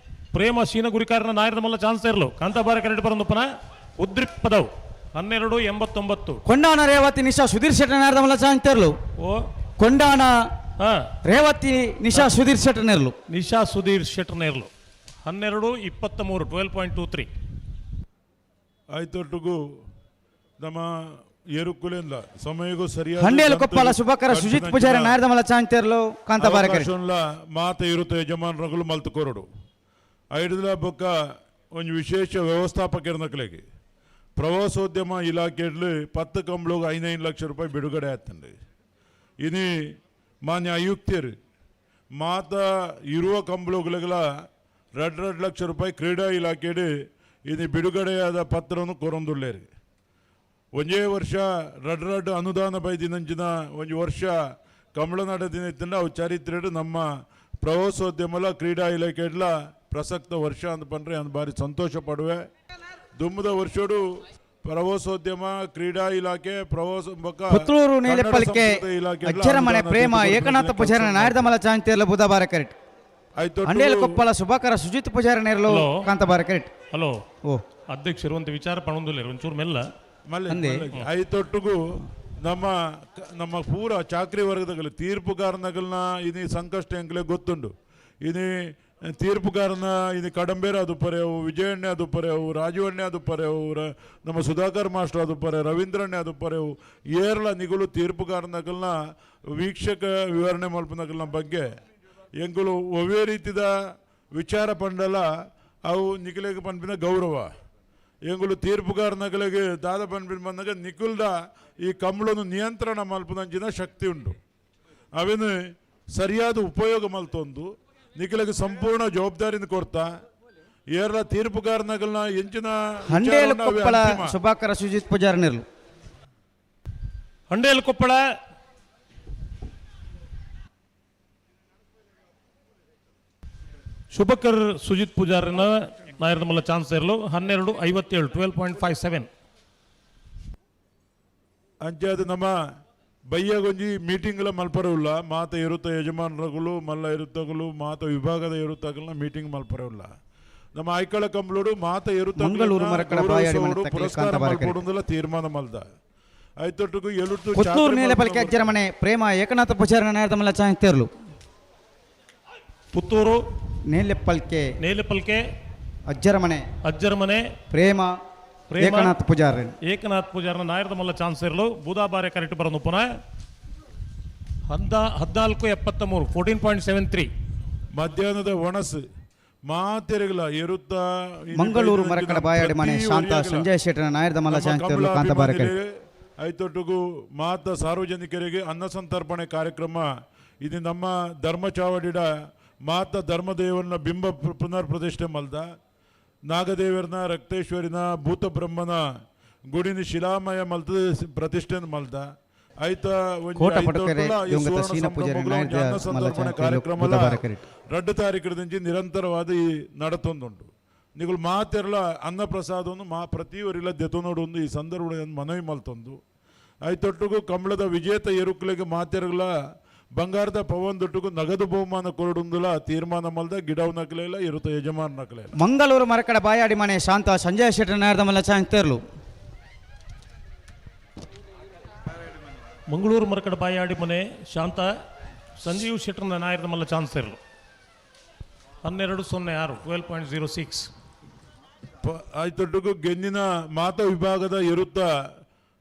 ಪ್ರೇಮ ಶೀನ ಗುರಿಕಾರನ ನಾಯರ್ದ ಮಲ್ಲ ಚಾನ್ಸ್ ಇರಲು ಕಾಂತಾಬಾರ ಕರೆಕ್ಟ್ ಬರಂದುಪ್ಪನ ಉದ್ರಿಪ್ಪದವ್ 12.89. ಕೊಂಡಾಣ ರೇವತಿ ನಿಶಾ ಸುಧೀರ್ ಶೆಟ್ಟರ್ ನಾಯರ್ದ ಮಲ್ಲ ಚಾಂಚರ್ಲು. ಓ ಕೊಂಡಾಣ ರೇವತಿ ನಿಶಾ ಸುಧೀರ್ ಶೆಟ್ಟರ್ ನೇರ್ಲು. ನಿಶಾ ಸುಧೀರ್ ಶೆಟ್ಟರ್ ನೇರ್ಲು 12.23 12.23. ಆಯ್ತೊಟ್ಟಿಗೂ ನಮ್ಮ ಏರುಕುಲಿಂದ ಸಮಯಗೂ ಸರಿಯಾದ ಹಂಡೇಲು ಕೊಪ್ಪಳ ಶುಭಕರ ಸುಜಿತ್ ಪೂಜಾರಿ ನಾಯರ್ದ ಮಲ್ಲ ಚಾಂಚರ್ಲು ಕಾಂತಾಬಾರ ಕರೆಕ್ಟ್. ಮಾತ ಇರುತ್ತೆ ಯಜಮಾನರುಗಳು ಮಲ್ತುಕೊರಡು ಐದಲ ಬೊಕ್ಕ ಒಂದು ವಿಶೇಷ ವ್ಯವಸ್ಥಾಪಕರನಕಲೆಗೆ ಪ್ರವಾಸೋದ್ಯಮ ಇಲಾಖೆಯಲ್ಲಿ 10 ಕಂಬಳಿಗೆ 5 ಲಕ್ಷ ರೂಪಾಯಿ ಬಿಡುಗಡೆ ಆಗ್ತದೆ. ಇನಿ ಮಾನ್ಯ ಆಯುಕ್ತರು ಮಾತ ಇರುವ ಕಂಬಳುಗಳಿಗೆಲ್ಲ 2 ಲಕ್ಷ ರೂಪಾಯಿ ಕ್ರೀಡಾ ಇಲಾಖೆಯಲ್ಲಿ ಇನಿ ಬಿಡುಗಡೆಯಾದ ಪತ್ರವನ್ನು ಕೊರೊಂದುಳ್ಳೇರಿ. ಒಂದೇ ವರ್ಷ 2 ಅನುದಾನ ಬೈದಿನಂಚಿನ ಒಂದು ವರ್ಷ ಕಮಲನಾಡ ದಿನ ಇತ್ತಂದ್ರೆ ಅವು ಚರಿತ್ರೆ ನಮ್ಮ ಪ್ರವಾಸೋದ್ಯಮಲ ಕ್ರೀಡಾ ಇಲಾಖೆಲ್ಲ ಪ್ರಸಕ್ತ ವರ್ಷ ಅಂತ ಬಂದರೆ ಅಂದ್ ಭಾರಿ ಸಂತೋಷ ಪಡುವೆ. ದುಮ್ಮದ ವರ್ಷೋಡು ಪ್ರವಾಸೋದ್ಯಮ ಕ್ರೀಡಾ ಇಲಾಖೆ ಪ್ರವಾಸ ಪುತ್ತೂರು ನೇಲೆಪಲಿಕೆ ಅಜ್ಜರಮನೆ ಪ್ರೇಮ ಏಕನಾಥ ಪೂಜಾರಿ ನಾಯರ್ದ ಮಲ್ಲ ಚಾಂಚರ್ಲು ಬುಧಬಾರ ಕರೆಕ್ಟ್. ಅಂಡೇಲು ಕೊಪ್ಪಳ ಶುಭಕರ ಸುಜಿತ್ ಪೂಜಾರಿ ನೇರ್ಲು ಕಾಂತಾಬಾರ ಕರೆಕ್ಟ್. ಹಲೋ ಓ ಅಧ್ಯಕ್ಷರು ಒಂದು ವಿಚಾರ ಪಣೊಂದುಲ್ಲೇರು ಒಂಚೂರು ಮೆಲ್ಲ ಐತೊಟ್ಟಿಗೂ ನಮ್ಮ ನಮ್ಮ ಪೂರ ಚಾಕ್ರಿ ವರ್ಗದಗಲು ತೀರ್ಪುಗಾರನಗಲ್ನ ಇನಿ ಸಂಕಷ್ಟ ಎಂಕ್ಲೆ ಗೊತ್ತುಂಡು. ಇನಿ ತೀರ್ಪುಗಾರನ ಇನಿ ಕಡಂಬೇರ ಅದು ಪರೆವು, ವಿಜಯಣ್ಣೆ ಅದು ಪರೆವು, ರಾಜೀವಣ್ಣೆ ಅದು ಪರೆವು, ನಮ್ಮ ಸುಧಾಕರ್ ಮಾಸ್ಟರ್ ಅದು ಪರೆ, ರವೀಂದ್ರಣ್ಣೆ ಅದು ಪರೆವು, ಏರ್ಲ ನಿಗುಲು ತೀರ್ಪುಗಾರನಗಲ್ನ ವೀಕ್ಷಕ ವಿವರಣೆ ಮಲ್ಪನಗಲ್ನ ಬಗ್ಗೆ ಎಂಕುಲು ಒವ್ವೇ ರೀತಿದ ವಿಚಾರ ಪಂಡಲ ಅವು ನಿಖಿಲೆಗೆ ಪನ್ಪಿನ ಗೌರವ. ಎಂಗುಲು ತೀರ್ಪುಗಾರನಗಳಿಗೆ ದಾದ ಪನ್ಪಿನ ಬಂದಾಗ ನಿಖುಲ್ದ ಈ ಕಂಬಳನ್ನು ನಿಯಂತ್ರಣ ಮಲ್ಪನಂಚಿನ ಶಕ್ತಿ ಉಂಟು. ಅವೇನು ಸರಿಯಾದ ಉಪಯೋಗ ಮಲ್ತೊಂದು ನಿಖಿಲಿಗೆ ಸಂಪೂರ್ಣ ಜವಾಬ್ದಾರಿನ ಕೊಡ್ತಾ ಏರ್ಲ ತೀರ್ಪುಗಾರನಗಳನ್ನ ಎಂಚಿನ ಹಂಡೇಲು ಕೊಪ್ಪಳ ಶುಭಾಕರ ಸುಜಿತ್ ಪೂಜಾರಿ ನೇರ್ಲು. ಹಂಡೇಲು ಕೊಪ್ಪಳ ಶುಭಕರ್ ಸುಜಿತ್ ಪೂಜಾರಿನ ನಾಯರ್ದ ಮಲ್ಲ ಚಾನ್ಸ್ ಇರಲು 12.57 12.57. ಅಂಚಾದ ನಮ್ಮ ಬಯ್ಯಗೊಂಜಿ ಮೀಟಿಂಗ್ಲ ಮಲ್ಪರವಿಲ್ಲ, ಮಾತ ಇರುತ್ತ ಯಜಮಾನರುಗಳು ಮಲ್ಲ ಇರುತ್ತಗಳು ಮಾತ ವಿಭಾಗದ ಇರುತ್ತಗಳನ್ನ ಮೀಟಿಂಗ್ ಮಲ್ಪರವಿಲ್ಲ. ನಮ್ಮ ಐಕಳ ಕಂಬಳೋಡು ಮಾತ ಇರುತ್ತ ಮಂಗಳೂರು ಮರಕಳ ಬಾಯಾಡಿ ಮನೆ ತಕ್ಕಲೆ ಪುರಸ್ಕಾರ ಕಾಂತಾಬಾರ ಕರೆಕ್ಟ್. ಮಲ್ಪಡುಂದಲ ತೀರ್ಮಾನ ಮಲ್ದ ಐತೊಟ್ಟಿಗೂ ಎಲುಟ್ಟು ಪುತ್ತೂರು ನೇಲೆಪಲಿಕೆ ಅಜ್ಜರಮನೆ ಪ್ರೇಮ ಏಕನಾಥ ಪೂಜಾರಿ ನಾಯರ್ದ ಮಲ್ಲ ಚಾಂಚರ್ಲು. ಪುತ್ತೂರು ನೇಲೆಪಲ್ಕೆ ನೇಲೆಪಲ್ಕೆ ಅಜ್ಜರಮನೆ ಅಜ್ಜರಮನೆ ಪ್ರೇಮ ಪ್ರೇಮ ಏಕನಾಥ್ ಪೂಜಾರಿ ಏಕನಾಥ್ ಪೂಜಾರನ ನಾಯರ್ದ ಮಲ್ಲ ಚಾನ್ಸ್ ಇರಲು ಬೂದಾಬಾರೆ ಕರೆಕ್ಟ್ ಬರೋದು ಪುನಃ 14.73 14.73. ಮಧ್ಯಾಹ್ನದ ಒಣಸು ಮಾತೆರಗಲ ಎರುತ್ತ ಮಂಗಳೂರು ಮರಕಡ ಬಾಯಾಡಿ ಮನೆ ಶಾಂತ ಸಂಜಯ್ ಶೆಟ್ಟರ ನಾಯರ್ದ ಮಲ್ಲ ಚಾನ್ಸ್ ಇರಲು ಕಾಂತಾಬಾರೆ ಕರೆಕ್ಟ್. ಐತೊಟ್ಟಿಗೂ ಮಾತ ಸಾರ್ವಜನಿಕರಿಗೆ ಅನ್ನ ಸಂತರ್ಪಣೆ ಕಾರ್ಯಕ್ರಮ ಇದು ನಮ್ಮ ಧರ್ಮ ಚಾವಡಿಡ ಮಾತ ಧರ್ಮದೇವನ ಬಿಂಬ ಪುನರ್ ಪ್ರತಿಷ್ಠೆ ಮಲ್ದ ನಾಗದೇವರನ ರಕ್ತೇಶ್ವರಿನ ಭೂತಬ್ರಹ್ಮನ ಗುಡಿನ ಶಿಲಾಮಯ ಮಲ್ತ ಪ್ರತಿಷ್ಠೆ ಮಲ್ದ ಐತ ಕೋಟ ಪಡಕೆರೆ ದಿವಂಗತ ಸೀನ ಪೂಜಾರಿ ನಾಯರ್ದ ಮಲ್ಲ ಚಾನ್ಸ್ ಇರಲು ಕಾರ್ಯಕ್ರಮ ಬುಧವಾರ ಕರೆಕ್ಟ್. 2 ತಾರೀಕಿನಿಂದ ನಿರಂತರವಾದ ಈ ನಡತೊಂದುಂಟು. ನಿಗಳು ಮಾತೆರಲ ಅನ್ನಪ್ರಸಾದವನ್ನು ಮಾ ಪ್ರತಿಯವರಿಲ್ಲ ದೆತೊನೋಡು ಒಂದು ಈ ಸಂದರ್ಭ ಮನವಿ ಮಲ್ತೊಂದು ಐತೊಟ್ಟಿಗೂ ಕಂಬಳದ ವಿಜೇತ ಎರುಕುಲೆಗೆ ಮಾತೆರಗಲ ಬಂಗಾರದ ಪವನ್ ದೊಟ್ಟುಗೂ ನಗದು ಬಹುಮಾನ ಕೊರಡುಂದುಲ ತೀರ್ಮಾನ ಮಲ್ದ ಗಿಡವು ನಕಲೆಲ್ಲ ಇರುತ್ತ ಯಜಮಾನ ನಕಲೆಲ್ಲ. ಮಂಗಳೂರು ಮರಕಡ ಬಾಯಾಡಿ ಮನೆ ಶಾಂತ ಸಂಜಯ್ ಶೆಟ್ಟರ್ ನಾಯರ್ದ ಮಲ್ಲ ಚಾನ್ಸ್ ಇರಲು. ಮಂಗಳೂರು ಮರಕಡ ಬಾಯಾಡಿ ಮನೆ ಶಾಂತ ಸಂಜೀವ್ ಶೆಟ್ಟರ್ನ ನಾಯರ್ದ ಮಲ್ಲ ಚಾನ್ಸ್ ಇರಲು 12.06 12.06. ಐತೊಟ್ಟಿಗೂ ಗೆಂದಿನ ಮಾತ ವಿಭಾಗದ ಇರುತ್ತ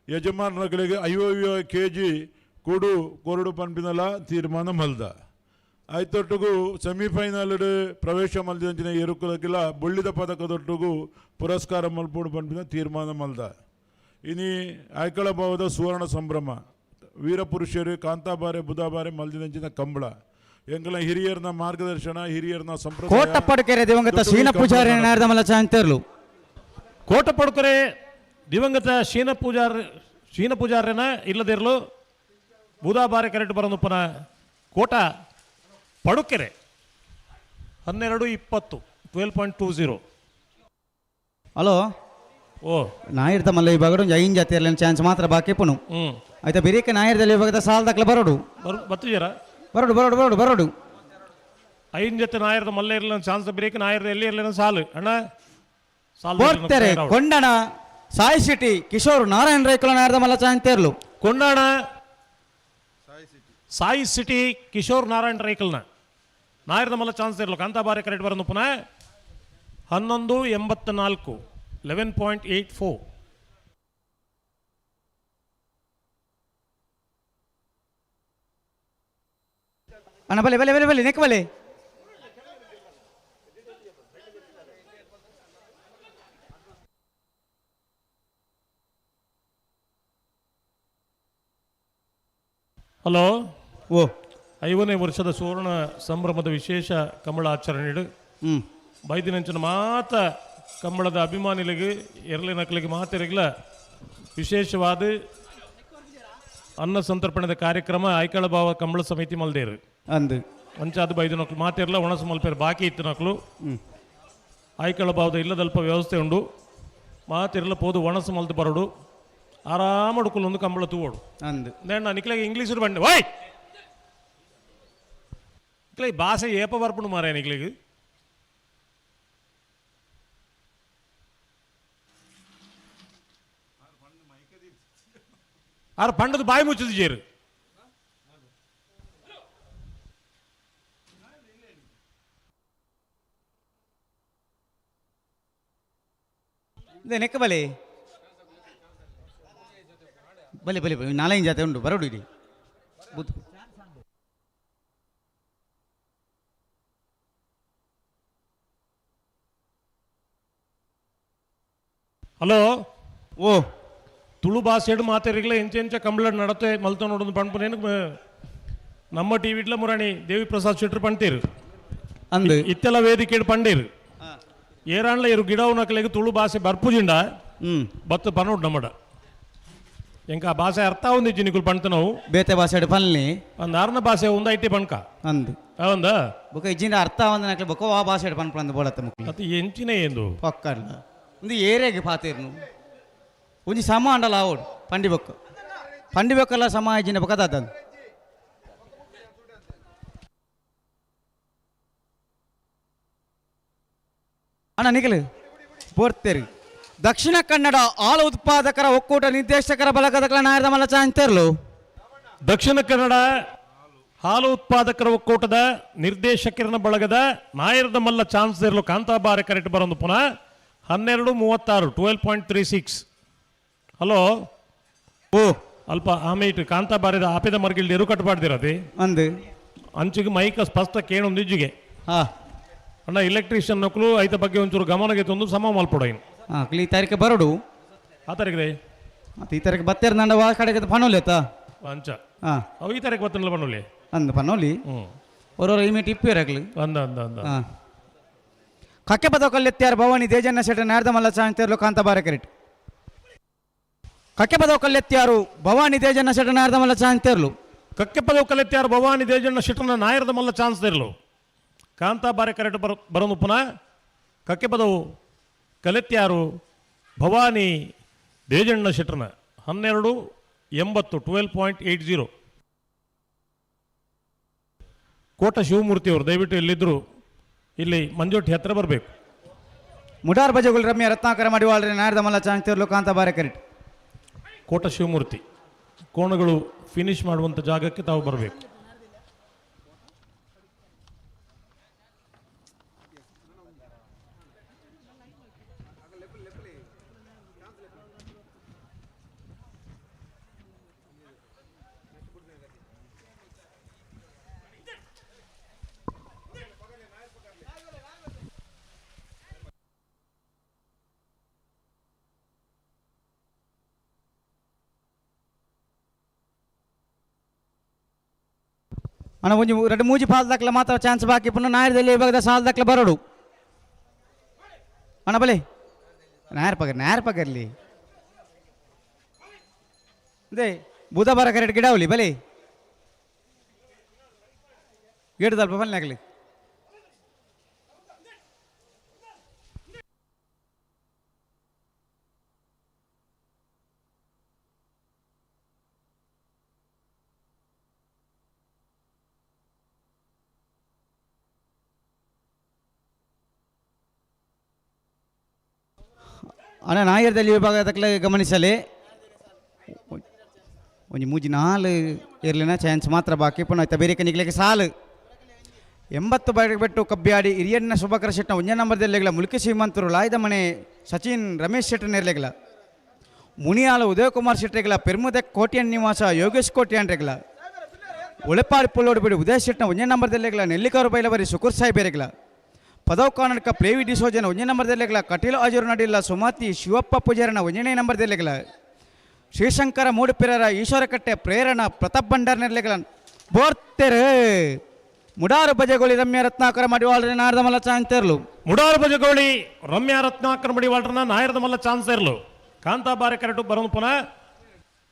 ಯಜಮಾನರುಗಳಿಗೆ 50 ಕೆಜಿ ಕೊಡು ಕೊರಡು ಪನ್ಪಿನಲ ತೀರ್ಮಾನ ಮಲ್ದ ಐತೊಟ್ಟಿಗೂ ಸೆಮಿಫೈನಲ್ ಪ್ರವೇಶ ಮಲ್ದಿದಂಚಿನ ಎರುಕುಲಕ್ಕಿಲ್ಲ ಬುಳ್ಳಿದ ಪದಕದೊಟ್ಟಿಗೂ ಪುರಸ್ಕಾರ ಮಲ್ಪೋಡು ಪನ್ಪಿನ ತೀರ್ಮಾನ ಮಲ್ದ. ಇನಿ ಐಕಳ ಭಾವದ ಸುವರ್ಣ ಸಂಭ್ರಮ ವೀರಪುರುಷರು ಕಾಂತಾಬಾರೆ ಬುಧಾಬಾರೆ ಮಲ್ದಿದಂಚಿನ ಕಂಬಳ ಎಂಗಲ ಹಿರಿಯರ್ನ ಮಾರ್ಗದರ್ಶನ ಹಿರಿಯರ್ನ ಸಂಪ್ರದಾಯ ಕೋಟಪಡುಕೆರೆ ದಿವಂಗತ ಶೀನ ಪೂಜಾರಿ ನಾಯರ್ದ ಮಲ್ಲ ಚಾನ್ಸ್ ಇರಲು. ಕೋಟಪಡುಕೆರೆ ದಿವಂಗತ ಶೀನ ಪೂಜಾರ್ಯನ ಇಲ್ಲದಿರಲು ಬೂದಾಬಾರೆ ಕರೆಕ್ಟ್ ಬರೋದು ಪುನಃ ಕೋಟ ಪಡುಕೆರೆ 12.20 12.20. ಹಲೋ ಓ ನಾಯಿರ್ದ ಮಲ್ಲ ವಿಭಾಗಡು ಒಂಜಿ ಐನ್ ಜಾತಿ ಚಾನ್ಸ್ ಮಾತ್ರ ಬಾಕಿ ಪುನು. ಆಯ್ತಾ ಬಿರಿಕೆ ನಾಯಿರ್ದಲ್ಲಿ ವಿಭಾಗದ ಸಾಲ್ ದಾಖಲೆ ಬರೋಡು. ಬತ್ತಿಜರ ಬರೋಡು ಬರೋಡು ಬರೋಡು ಬರೋಡು. ಐನ್ ಜೊತೆ ನಾಯರ್ದ ಮಲ್ಲ ಇರಲಿಲ್ಲ ಚಾನ್ಸ್ ಬಿರಿಕೆ ನಾಯರ್ದ ಎಲ್ಲಿ ಇರಲಿಲ್ಲ ಸಾಲು ಅಣ್ಣ ಸಾಲು. ಬೋರ್ತೆರೆ ಕೊಂಡಣ ಸಾಯಿ ಸಿಟಿ ಕಿಶೋರ್ ನಾರಾಯಣ ರೈಕುಲ ನಾಯರ್ದ ಮಲ್ಲ ಚಾನ್ಸ್ ತೇರ್ಲು. ಕೊಂಡಾಣ ಸಾಯಿ ಸಿಟಿ ಕಿಶೋರ್ ನಾರಾಯಣ ರೈಕಲ್ನ ನಾಯರ್ದ ಮಲ್ಲ ಚಾನ್ಸ್ ಇರಲು ಕಾಂತಾಬಾರೆ ಕರೆಕ್ಟ್ ಬರೋದು ಪುನಃ 11.84 11.84. ಅಣ್ಣ ಬಲೆ ಬಲೆ ಬಲೆ ಬಲೆ ನೆಕ್ ಬಲೆ. ಹಲೋ. ಓ 50ನೇ ವರ್ಷದ ಸುವರ್ಣ ಸಂಭ್ರಮದ ವಿಶೇಷ ಕಂಬಳ ಆಚರಣೆ ಬೈದಿನಂಚಿನ ಮಾತ ಕಂಬಳದ ಅಭಿಮಾನಿಗಳಿಗೆ ಎರಳೆ ನಕಲಿಗೆ ಮಾತೆರಗಿಲ ವಿಶೇಷವಾದ ಅನ್ನ ಸಂತರ್ಪಣದ ಕಾರ್ಯಕ್ರಮ ಐಕಳ ಭಾವ ಕಂಬಳ ಸಮಿತಿ ಮಲ್ದೇರು ಅಂದು ಅಂಚಾದ ಬೈದಿನಕ್ಲು ಮಾತಿರಲ್ಲ ಒಣಸು ಮಲ್ಪೇರು ಬಾಕಿ ಇತ್ತು ನಕ್ಲು ಐಕಳ ಭಾವದ ಇಲ್ಲದಲ್ಪ ವ್ಯವಸ್ಥೆ ಉಂಡು ಮಾತಿರಲ್ಲ ಪೋದು ಒಣಸು ಮಲ್ತು ಬರೋಡು ಆರಾಮಡುಕುಲೊಂದು ಕಂಬಳ ತೂವೋಡು ಅಂದು ನೇಣ್ಣ ನಿಕ್ಲೆಗೆ ಇಂಗ್ಲೀಷ್ ಬಂಡೆ ವಾಯ್ ನಿಕ್ಲೆ ಭಾಷೆ ಏಪ ಬರ್ಪುಂಡು ಮಾರಾಯ ನಿಕ್ಲೆಗೆ. ಆರ್ ಪಂಡದ ಬಾಯಿ ಮುಚ್ಚಿದ ಜೇರು. ನೆಕ್ಕ ಬಲೆ ಬಲೆ ಬಲೆ ಬಲೆ ನಾಲೈನ್ ಜಾತೆ ಉಂಟು ಬರೋಡು ಇಡಿ ಬುದ್. ಹಲೋ. ಓ ತುಳು ಭಾಷೆಡ್ ಮಾತೆರಿಗ್ಲ ಎಂಚೆಂಚ ಕಂಬಳ ನಡತೆ ಮಲ್ತ ನೋಡೋದು ಪಣ್ಪುನೇನು ನಮ್ಮ ಟಿ ವಿಟ್ಲ ಮುರಾಣಿ ದೇವಿ ಪ್ರಸಾದ್ ಶೆಟ್ರು ಪಣ್ತೀರು ಅಂದು ಇತ್ತೆಲ್ಲ ವೇದಿಕೆ ಪಂಡೀರು ಏರಾಣ್ಲ ಇರು ಗಿಡವು ನಕಲಿಗೆ ತುಳು ಭಾಷೆ ಬರ್ಪುಜಿಂಡ ಬತ್ತು ಪನೋಡ್ ನಮ್ಮಡ ಎಂಕ ಆ ಭಾಷೆ ಅರ್ಥ ಒಂದಿಜ್ಜಿ ನಿಕುಲು ಪಣ್ತನವು ಬೇತೆ ಭಾಷೆ ಪನ್ಲಿ ಒಂದು ಆರ್ನ ಭಾಷೆ ಒಂದು IT ಪಣ್ಕ ಅಂದು ಹೌದಾ ಬೊಕ ಇಜ್ಜಿಂಡ ಅರ್ಥ ಒಂದನಕ್ಲೆ ಬೊಕ ಆ ಭಾಷೆ ಪನ್ಪಂದು ಬೋಡತ್ತ ಮುಕ್ಲಿ ಅದು ಎಂಚಿನ ಏನು ಪಕ್ಕಡ್ಲ ಒಂದು ಏರಿಯಾಗೆ ಪಾತೇರ್ನು ಒಂಜಿ ಸಮ ಅಂಡಲ ಆವೋಡು ಪಂಡಿ ಬೊಕ್ಕ ಪಂಡಿ ಬೊಕ್ಕಲ್ಲ ಸಮ ಇಜ್ಜಿಂಡ ಬೊಕ ದಾದಂದು ಅಣ್ಣ ನಿಖಲ್ ಬೋರ್ತೇರಿ ದಕ್ಷಿಣ ಕನ್ನಡ ಹಾಲು ಉತ್ಪಾದಕರ ಒಕ್ಕೂಟ ನಿರ್ದೇಶಕರ ಬಲಗದಕಲ ನಾಯರದ ಮಲ್ಲ ಚಾಂತೇರ್ಲು. ದಕ್ಷಿಣ ಕನ್ನಡ ಹಾಲು ಉತ್ಪಾದಕರ ಒಕ್ಕೂಟದ ನಿರ್ದೇಶಕರನ ಬಳಗದ ನಾಯರದ ಮಲ್ಲ ಚಾನ್ಸ್ ಇರಲು ಕಾಂತಾಬಾರೆ ಕರೆಕ್ಟ್ ಬರೋದು ಪುನಃ 12.36 12.36. ಹಲೋ. ಓ ಅಲ್ಪ ಆಮೇಟ್ ಕಾಂತಾಬಾರಿದ ಆಪಿದ ಮರ್ಗಿಲ್ಡ್ ಎರು ಕಟ್ಟಬಾರ್ದಿರತಿ ಅಂದು ಅಂಚಿಗೆ ಮೈಕ ಸ್ಪಷ್ಟ ಕೇಣೊಂದು ಇಜ್ಜಿಗೆ. ಹಾ ಅಣ್ಣ ಎಲೆಕ್ಟ್ರಿಷಿಯನ್ ನಕಲು ಐತ ಬಗ್ಗೆ ಒಂಚೂರು ಗಮನಗೆ ತಂದು ಸಮ ಮಲ್ಪೊಡೈನು. ಹಾಂ ಈ ತಾರೀಕು ಬರೋಡು. ಆ ತಾರೀಕು ರೇ ಮತ್ತೆ ಈ ತಾರೀಕು ಬತ್ತೇರು ನಂಡ ವಾ ಕಡೆಗೆ ಪನೋಲಿ ಆತ ಅಂಚ ಹಾಂ ಅವು ಈ ತಾರೀಕು ಬತ್ತನಲ್ಲ ಪನೋಲಿ ಅಂದ ಪನೋಲಿ ಒರೋರು ಇಮೇಟ್ ಇಪ್ಪೇರಾಗ್ಲಿ ಅಂದ ಅಂದ ಅಂದ ಹಾಂ ಕಕ್ಕೆ ಪದ ಕಲ್ಲೆತ್ಯಾರ ಭವಾನಿ ದೇಜನ್ನ ಶೆಟ್ಟ ನಾರ್ದ ಮಲ್ಲ ಚಾಂತೇರ್ಲು ಕಾಂತಾಬಾರೆ ಕರೆಕ್ಟ್. ಕಕ್ಕೆ ಪದವು ಕಲ್ಲೆತ್ಯಾರು ಭವಾನಿ ದೇಜನ್ನ ಶೆಟ್ಟ ನಾರ್ದ ಮಲ್ಲ ಚಾಂತೇರ್ಲು. ಕಕ್ಕೆ ಪದವು ಕಲ್ಲೆತ್ಯಾರು ಭವಾನಿ ದೇಜಣ್ಣ ಶೆಟ್ಟನ ನಾಯರದ ಮಲ್ಲ ಚಾನ್ಸ್ ಇರಲು ಕಾಂತಾಬಾರೆ ಕರೆಕ್ಟ್ ಬರೋದು ಪುನಃ ಕಕ್ಕೆ ಪದವು ಕಲೆತ್ಯಾರು ಭವಾನಿ ದೇಜಣ್ಣ ಶೆಟ್ಟನ 12.80 12.80. ಕೋಟ ಶಿವಮೂರ್ತಿಯವರು ದಯವಿಟ್ಟು ಎಲ್ಲಿದ್ದರು ಇಲ್ಲಿ ಮಂಜೋಟಿ ಹತ್ರ ಬರಬೇಕು. ಮುಡಾರ್ ಬಜಗುಲ್ ರಮ್ಯ ರತ್ನಾಕರ ಮಡಿವಾಳ್ರೆ ನಾಯರದ ಮಲ್ಲ ಚಾಂತೇರ್ಲು ಕಾಂತಾಬಾರೆ ಕರೆಕ್ಟ್. ಕೋಟ ಶಿವಮೂರ್ತಿ ಕೋಣಗಳು ಫಿನಿಶ್ ಮಾಡುವಂಥ ಜಾಗಕ್ಕೆ ತಾವು ಬರಬೇಕು. ಅಣ್ಣ ಒಂಜಿ ಎರಡು ಮೂಜಿ ಪಾಲ್ ದಾಖಲೆ ಮಾತ್ರ ಚಾನ್ಸ್ ಬಾಕಿ ಪುನಃ ನಾಯರದಲ್ಲಿ ಇವಾಗ ಸಾಲ್ ದಾಖಲೆ ಬರೋಡು. ಅಣ್ಣ ಬಲೆ ನಾಯರ್ ಪಗರ್ ನಾಯರ್ ಪಗರ್ಲಿ ಅದೇ ಬೂದ ಬರ ಕರೆಕ್ಟ್ ಗಿಡ ಅವಲಿ ಬಲೆ ಗಿಡದಲ್ಪ ಬಲ್ಲೆ ಆಗಲಿ. ಅಣ್ಣ ನಾಯರ್ದಲ್ಲಿ ವಿಭಾಗದಕ್ಲೆ ಗಮನಿಸಲಿ. ಒಂಜಿ ಮೂಜಿ ನಾಲ್ ಇರ್ಲಿನ ಚಾನ್ಸ್ ಮಾತ್ರ ಬಾಕಿ. ಪುನಃ ಆಯ್ತಾ ಬೇರೆ ನಿಗ್ಲಿಕ್ಕೆ ಸಾಲು 80 ಬೆಟ್ಟು ಕಬ್ಬಿಯಾಡಿ ಹಿರಿಯಣ್ಣ ಶುಭಕರ ಶೆಟ್ಟ ಒಂಜೇ ನಂಬರ್ದಲ್ಲಿಗ್ಲ ಮುಲ್ಕಿ ಶ್ರೀಮಂತರು ಲಾಯ್ದ ಮನೆ ಸಚಿನ್ ರಮೇಶ್ ಶೆಟ್ಟರ್ ಇರ್ಲಿಗ್ಲ ಮುನಿಯಾಲ ಉದಯಕುಮಾರ್ ಶೆಟ್ಟರಿಗಲ ಪೆರ್ಮುದೆ ಕೋಟ್ಯನ್ ನಿವಾಸ ಯೋಗೇಶ್ ಕೋಟ್ಯಾನ್ ರೆಗ್ಲ ಉಳೆಪಾಡಿ ಪುಲ್ಲೋಡು ಬಿಡಿ ಉದಯ ಶೆಟ್ಟನ ಒಂಜೇ ನಂಬರ್ದಲ್ಲಿಗ್ಲ ನೆಲ್ಲಿಕಾರು ಬೈಲಬರಿ ಶುಕುರ್ ಸಾಹೇಬರಿಗ್ಲ ಪದವ್ ಕಾನಡ್ಕ ಪ್ರೇವಿ ಡಿಸೋಜನ ಒಂಜೇ ನಂಬರ್ದಲ್ಲಿಗ್ಲ ಕಟೀಲು ಅಜೂರು ನಡಿಲ್ಲ ಸುಮತಿ ಶಿವಪ್ಪ ಪೂಜಾರನ ಒಂಜನೇ ನಂಬರ್ದಲ್ಲಿಗ್ಲ ಶ್ರೀಶಂಕರ ಮೂಡುಪಿರರ ಈಶ್ವರಕಟ್ಟೆ ಪ್ರೇರಣ ಪ್ರತಾಪ್ ಭಂಡಾರ್ ನಿರ್ಲೆಗಳ ಬೋರ್ತೆರೆ ಮುಡಾರು ಬಜೆಗೋಳಿ ರಮ್ಯ ರತ್ನಾಕರ ಮಡಿವಾಳ್ರೆ ನಾರದ ಮಲ್ಲ ಚಾನ್ಸ್ ಮುಡಾರು ಬಜಗೋಳಿ ರಮ್ಯ ರತ್ನಾಕರ ಮಡಿವಾಳ್ರನ ನಾಯರದ ಮಲ್ಲ ಚಾನ್ಸ್ ಇರಲು ಕಾಂತಾಬಾರೆ ಕರೆಟು ಬರೋನು ಪುನಃ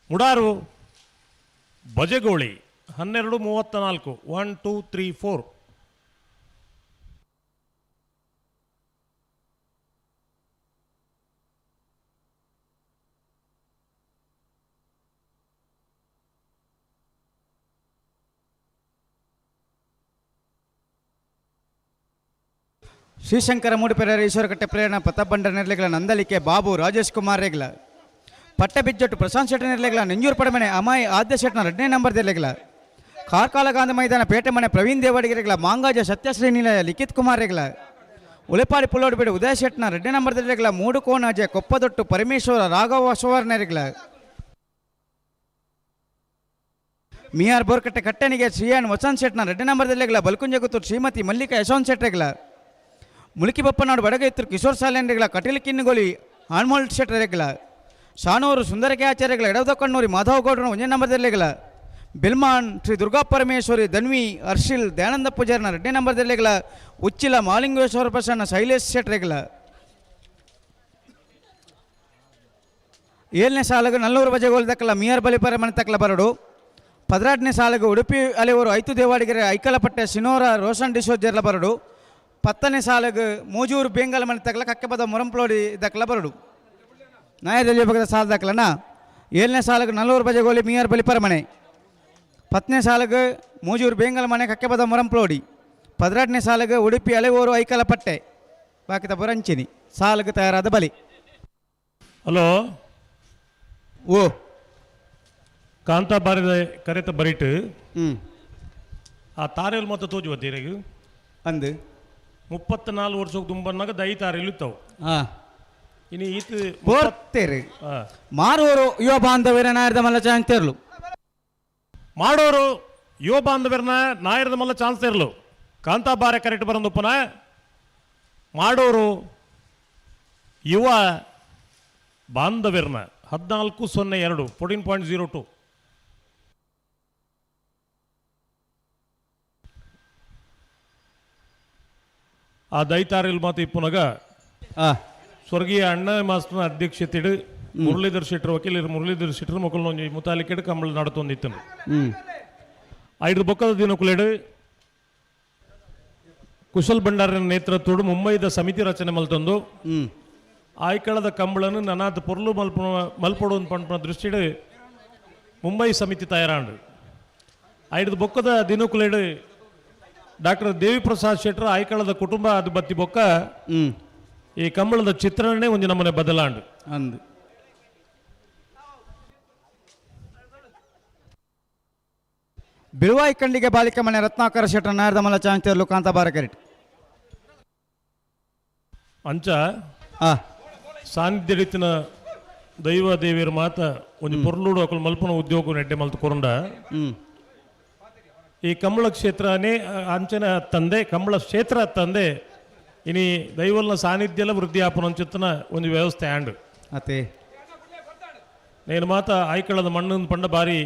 ಮುಡಾರು ಬಜಗೋಳಿ 12:34 1 2 3 4. ಶ್ರೀಶಂಕರ ಮೂಡುಪೆರರ ಈಶ್ವರಕಟ್ಟೆ ಪ್ರೇರಣ ಪ್ರತಾಪ್ ಭಂಡಾರ್ ನಿರ್ಲೆಗಳ ನಂದಲಿಕೆ ಬಾಬು ರಾಜೇಶ್ ಕುಮಾರ್ ರೇಗ್ಲ ಪಟ್ಟಬಿಜ್ಜೊಟ್ಟು ಪ್ರಶಾಂತ್ ಶೆಟ್ಟಿ ನಿರ್ಲೆಗಳ ನೆಂಜೂರು ಪಡಮನೆ ಅಮಾಯಿ ಆದ್ಯ ಶೆಟ್ಟನ 2ನೇ ನಂಬರ್ ನಿರ್ಲೆಗಳ ಕಾರ್ಕಾಲ ಗಾಂಧಿ ಮೈದಾನ ಪೇಟೆ ಮನೆ ಪ್ರವೀಣ್ ದೇವಾಡಿಗೆರೆಗಳ ಮಾಂಗಾಜ ಸತ್ಯಶ್ರೀ ನಿಲಯ ಲಿಖಿತ್ ಕುಮಾರ್ ರೇಗ್ಲ ಉಳೆಪಾಡಿ ಪುಲ್ಲೋಡುಬೇಡು ಉದಯ ಶೆಟ್ಟನ 2ನೇ ನಂಬರ್ ನಿರ್ಲೆಗಳ ಮೂಡುಕೋಣ ಅಜಯ್ ಕೊಪ್ಪದೊಟ್ಟು ಪರಮೇಶ್ವರ ರಾಘವ ಸುವರ್ಣರಿಗಳ ಮಿಯಾರ್ ಬೋರ್ಕಟ್ಟೆ ಕಟ್ಟಣಿಗೆ ಶ್ರೀಯಾನ್ ವಸಂತ್ ಶೆಟ್ಟನ 2ನೇ ನಂಬರ್ ನಿರ್ಲೆಗಳ ಬಲ್ಕುಂಜಗುತ್ತೂರು ಶ್ರೀಮತಿ ಮಲ್ಲಿಕಾ ಯಶವಂತ್ ಶೆಟ್ಟರೆಗಳ ಮುಳುಕಿ ಬಪ್ಪನಾಡು ಬಡಗೈತರು ಕಿಶೋರ್ ಸಾಲೇನ್ರಿಗಳ ಕಟೀಲು ಕಿನ್ನುಗೋಲಿ ಆನ್ಮೋಲ್ ಶೆಟ್ಟರೆಗಳ ಶಾನೂರು ಸುಂದರಕೆ ಆಚಾರ್ಯಗಳ ಎಡವದ ಕಣ್ಣೂರಿ ಮಾಧವ ಗೌಡರನ 1ನೇ ನಂಬರ್ದಲ್ಲಿಗಳ ಬಿಲ್ಮಾನ್ ಶ್ರೀ ದುರ್ಗಾ ಪರಮೇಶ್ವರಿ ಧನ್ವಿ ಹರ್ಷಿಲ್ ದಯಾನಂದ ಪೂಜಾರನ 2ನೇ ನಂಬರ್ದಲ್ಲಿಗಳ ಉಚ್ಚಿಲ ಮಾಲಿಂಗೇಶ್ವರ ಪ್ರಸನ್ನ ಶೈಲೇಶ್ ಶೆಟ್ಟರೆಗಳ 7ನೇ ಸಾಲಗು ನಲ್ಲೂರು ಬಜೆಗೋಲ್ ದಕ್ಕಲ ಮಿಯರ್ ಬಲಿಪರ ಮನೆ ತಕ್ಕಲ ಬರಡು 16ನೇ ಸಾಲಗು ಉಡುಪಿ ಅಲೆಯವರು ಐತು ದೇವಾಡಿಗೆರೆ ಐಕಲಪಟ್ಟೆ ಸಿನೋರ ರೋಷನ್ ಡಿಸೋಜರ್ಲ ಬರಡು 10ನೇ ಸಾಲಗು ಮೂಜೂರು ಬೇಂಗಲ ಮನೆ ತಕ್ಕಲ ಕಕ್ಕೆಪದ ಮೊರಂಪ್ಲೋಡಿ ದಕ್ಕಲ ಬರಡು ನಾಯದಲ್ಲಿ ಬಗದ ಸಾಲ ದಾಖಲನ 7ನೇ ಸಾಲಗು ನಲ್ಲೂರು ಬಜೆಗೋಲಿ ಮಿಯರ್ ಬಲಿಪರ ಮನೆ 10ನೇ ಸಾಲಗು ಮೂಜೂರು ಬೇಂಗಲ ಮನೆ ಕಕ್ಕೆಪದ ಮೊರಂಪ್ಲೋಡಿ 16ನೇ ಸಾಲಗು ಉಡುಪಿ ಅಲೆಗೋರು ಐಕಲಪಟ್ಟೆ ಬಾಕಿದ ಬೊರಂಚಿನಿ ಸಾಲಗು ತಯಾರಾದ ಬಲಿ. ಹಲೋ ಓ ಕಾಂತಾಬಾರದ ಕರೆತ ಬರಿಟ್ ಆ ತಾರೆಲ್ ಮೊತ್ತ ತೋಜುವ ತೀರೆಗು ಅಂದು 34 ವರ್ಷಕ್ಕೆ ತುಂಬನ್ನಾಗ ದೈ ತಾರೆಲು ಇತ್ತವು. ಇನ್ನು ಈತ ಬೋರ್ತೇರಿ ಮಾರುವರು ಯುವ ಬಾಂಧವ್ಯರ ನಾಯರದ ಮಲ್ಲ ಚಾನ್ಸ್ ಇರಲು ಮಾಡೋರು ಯುವ ಬಾಂಧವ್ಯರನ್ನ ನಾಯರದ ಮಲ್ಲ ಚಾನ್ಸ್ ಇರಲು ಕಾಂತಾಬಾರೆ ಕರೆಕ್ಟ್ ಬರೋದು ಪುನಃ ಮಾಡೋರು ಯುವ ಬಾಂಧವ್ಯರನ್ನ 14:02 14.02. ಆ ದೈತಾರಿಲ್ ಮಾತು ಇಪ್ಪುನಗ ಸ್ವರ್ಗೀಯ ಅಣ್ಣ ಮಾಸ್ತನ ಅಧ್ಯಕ್ಷತೆಡು ಮುರಳೀಧರ್ ಶೆಟ್ಟರ್ ವಕೀಲರು ಮುರಳೀಧರ್ ಶೆಟ್ಟರ್ ಮೊಕಲ್ನ ಒಂಜಿ ಮುತಾಲಿಕೆಡು ಕಂಬಳ ನಡತೊಂದಿತ್ತನು. ಐದು ಬೊಕ್ಕದ ದಿನಕುಲೆಡು ಕುಶಲ್ ಭಂಡಾರನ ನೇತೃತ್ವಡು ಮುಂಬೈದ ಸಮಿತಿ ರಚನೆ ಮಲ್ತೊಂದು ಆಯ್ಕಳದ ಕಂಬಳನ್ನು ನನಾದ ಪೊರ್ಲು ಮಲ್ಪೊಡು ಪಂಪನ ದೃಷ್ಟಿಡು ಮುಂಬೈ ಸಮಿತಿ ತಯಾರಾಂಡು. ಐದು ಬೊಕ್ಕದ ದಿನಕುಲೆಡು ಡಾಕ್ಟರ್ ದೇವಿಪ್ರಸಾದ್ ಶೆಟ್ಟರ್ ಆಯ್ಕಳದ ಕುಟುಂಬ ಅದು ಬತ್ತಿ ಬೊಕ್ಕ ಈ ಕಂಬಳದ ಚಿತ್ರಣನೇ ಒಂದು ನಮ್ಮನೆ ಬದಲಾಂಡು ಅಂದು. ಬಿಳುವಾಯಿ ಕಂಡಿಗೆ ಬಾಲಿಕ ಮನೆ ರತ್ನಾಕರ ಶೆಟ್ಟರ್ ನಾರದ ಮಲ್ಲ ಚಾಂಚರ್ಲು ಕಾಂತಾಬಾರ ಕರೆಟ್ ಅಂಚ ಸಾನ್ನಿಧ್ಯ ರೀತಿನ ದೈವ ದೇವಿಯರ ಮಾತ ಒಂದು ಪೊರ್ಲುಡು ಅಕುಲು ಮಲ್ಪನ ಉದ್ಯೋಗ ನೆಡ್ಡೆ ಮಲ್ತು ಕೊರಂಡ ಈ ಕಂಬಳ ಕ್ಷೇತ್ರನೇ ಅಂಚನ ತಂದೆ ಕಂಬಳ ಕ್ಷೇತ್ರ ತಂದೆ ಇನಿ ದೈವಲ್ನ ಸಾನ್ನಿಧ್ಯಲ ವೃದ್ಧಿ ಆಪನ ಒಂದು ವ್ಯವಸ್ಥೆ ಆಂಡ್ ಅತೆ నేను ಮಾತ ಆಯ್ಕಳದ ಮಣ್ಣು ಪಂಡ ಬಾರಿ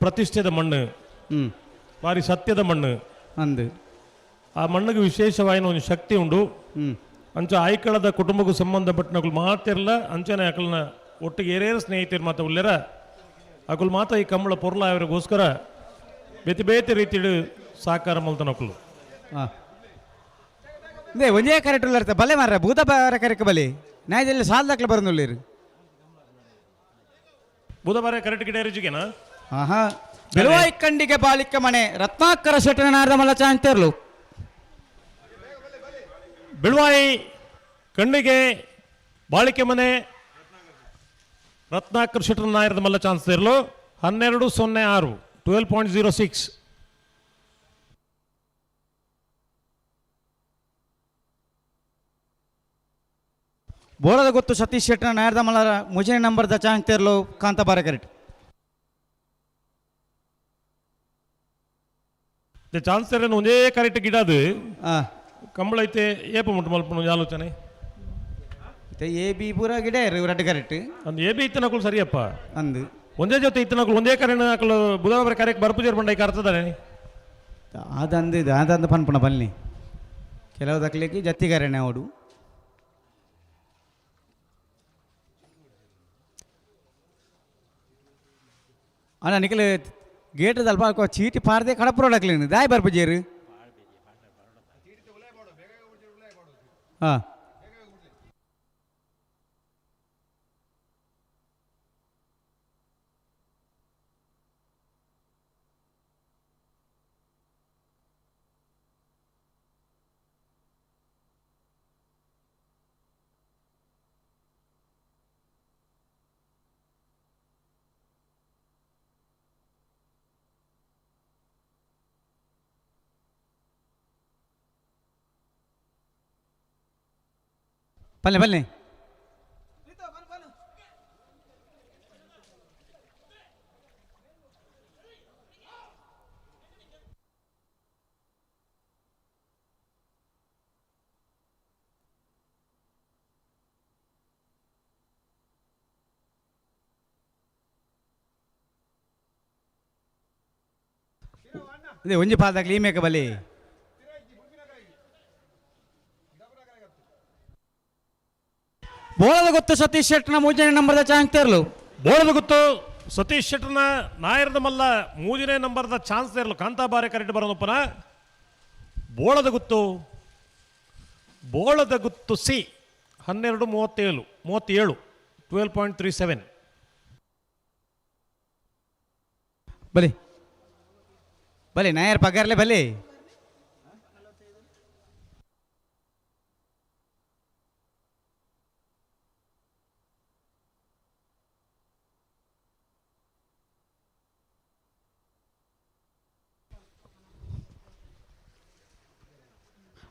ಪ್ರತಿಷ್ಠೆದ ಮಣ್ಣು, ಬಾರಿ ಸತ್ಯದ ಮಣ್ಣು ಅಂದು. ಆ ಮಣ್ಣಿಗೆ ವಿಶೇಷವಾಯಿನ ಒಂದು ಶಕ್ತಿ ಉಂಡು. ಅಂಚ ಆಯ್ಕಳದ ಕುಟುಂಬಕ್ಕೂ ಸಂಬಂಧಪಟ್ಟನಗಳು ಮಾತಿರಲ್ಲ ಅಂಚನೆ ಅಕಲ್ನ ಒಟ್ಟಿಗೆ ಏರೇರು ಸ್ನೇಹಿತರು ಮಾತ ಉಲ್ಲೇರ ಅಕುಲು ಮಾತ ಈ ಕಂಬಳ ಪೊರ್ಲ ಅವರಿಗೋಸ್ಕರ ಬೇತೆ ಬೇತೆ ರೀತಿಡು ಸಾಕಾರ ಮಲ್ತನಕುಲು. ಅದೇ ಒಂದೇ ಕರೆಕ್ಟ್ ಉಳ್ಳರ್ತ ಬಲೆ ಮಾರ್ರೆ ಭೂತ ಬಾರ ಕರೆಕ್ ಬಲಿ ನಾಯ್ದಲ್ಲಿ ಸಾಲ ದಾಖಲೆ ಬರೋದುಳ್ಳೀರು ಭೂತ ಬಾರ ಕರೆಕ್ಟ್ ಗಿಡ ರುಚಿಗೆನಾ. ಆಹಾ ಬೆಲವಾಯಿ ಕಂಡಿಗೆ ಬಾಲಿಕ ಮನೆ ರತ್ನಾಕರ ಶೆಟ್ಟನ ನಾರದ ಮಲ್ಲ ಚಾಂತೇರ್ಲು ಬೆಳವಾಯಿ ಕಣ್ಣಿಗೆ ಬಾಳಿಕೆ ಮನೆ ರತ್ನಾಕರ್ ಶೆಟ್ಟರ್ ನಾಯರದ ಮಲ್ಲ ಚಾನ್ಸ್ ಇರಲು 12.06 12.06. ಬೋಳದ ಗೊತ್ತು Satish Shettar ನಾಯರ್ದ ಮಲ್ಲರ ಮುಜನೆ ನಂಬರ್ದ chance ತೇರ್ಲು Kantabare correct. Chance ತೆರನು ಒಂದೇ ಕರೆಕ್ಟ್ ಗಿಡ ಅದು ಕಂಬಳ ಐತೆ ಏಪ ಮುಟ್ಟು ಮಲ್ಪನು ಆಲೋಚನೆ. ಎ ಬಿ ಪೂರ ಗಿಡ ರಡ್ಡು ಕರೆಕ್ಟ್. ಅಂದ್ ಎ ಬಿ ಇತ್ತನಕುಲು ಸರಿಯಪ್ಪ ಅಂದು ಒಂದೇ ಜೊತೆ ಇತ್ತನಕುಲು ಒಂದೇ ಕರೆನ ಅಕಲು ಬುಧವಾರ ಕರೆಕ್ಟ್ ಬರ್ಪುಜೇರ್ ಬಂಡ ಅರ್ಥದಾನೆ. ಅದಂದು ಇದು ಅದಂದು ಪನ್ಪುಣ ಬನ್ನಿ ಕೆಲವು ದಕ್ಲಿಕ್ಕೆ ಜತ್ತಿಗಾರನೆ ಅವಡು. ಅಣ್ಣ ನಿಖಲ್ ಗೇಟ್ ದಲ್ಪ ಚೀಟಿ ಪಾರದೆ ಕಡಪುರ ದಾಯ್ ಬರ್ಪುಜೇರು. ಹಾಂ ಬನ್ನಿ ಬನ್ನಿ. ಇದೆ ಒಂಜಿ ಪಾದಾಗ್ಲಿ ಈ ಮೇಕ ಬಲಿ. ಬೋಳದ ಗೊತ್ತು ಸತೀಶ್ ಶೆಟ್ಟರ್ನ ಮೂಜನೇ ನಂಬರ್ದ ಚಾನ್ಸ್ ತೇರ್ಲು. ಬೋಳದ ಗೊತ್ತು ಸತೀಶ್ ಶೆಟ್ಟರ್ನ ನಾಯರದ ಮಲ್ಲ ಮೂಜನೇ ನಂಬರ್ದ ಚಾನ್ಸ್ ತೇರ್ಲು ಕಾಂತಾಬಾರೆ ಕರೆಕ್ಟ್ ಬರೋದಪ್ಪನ. ಬೋಳದ ಗುತ್ತು, ಬೋಳದ ಗುತ್ತು ಸಿ 12.37 37 12.37. ಬಲಿ ಬಲಿ ನಾಯರ್ ಪಗಾರ್ಲೆ ಬಲಿ.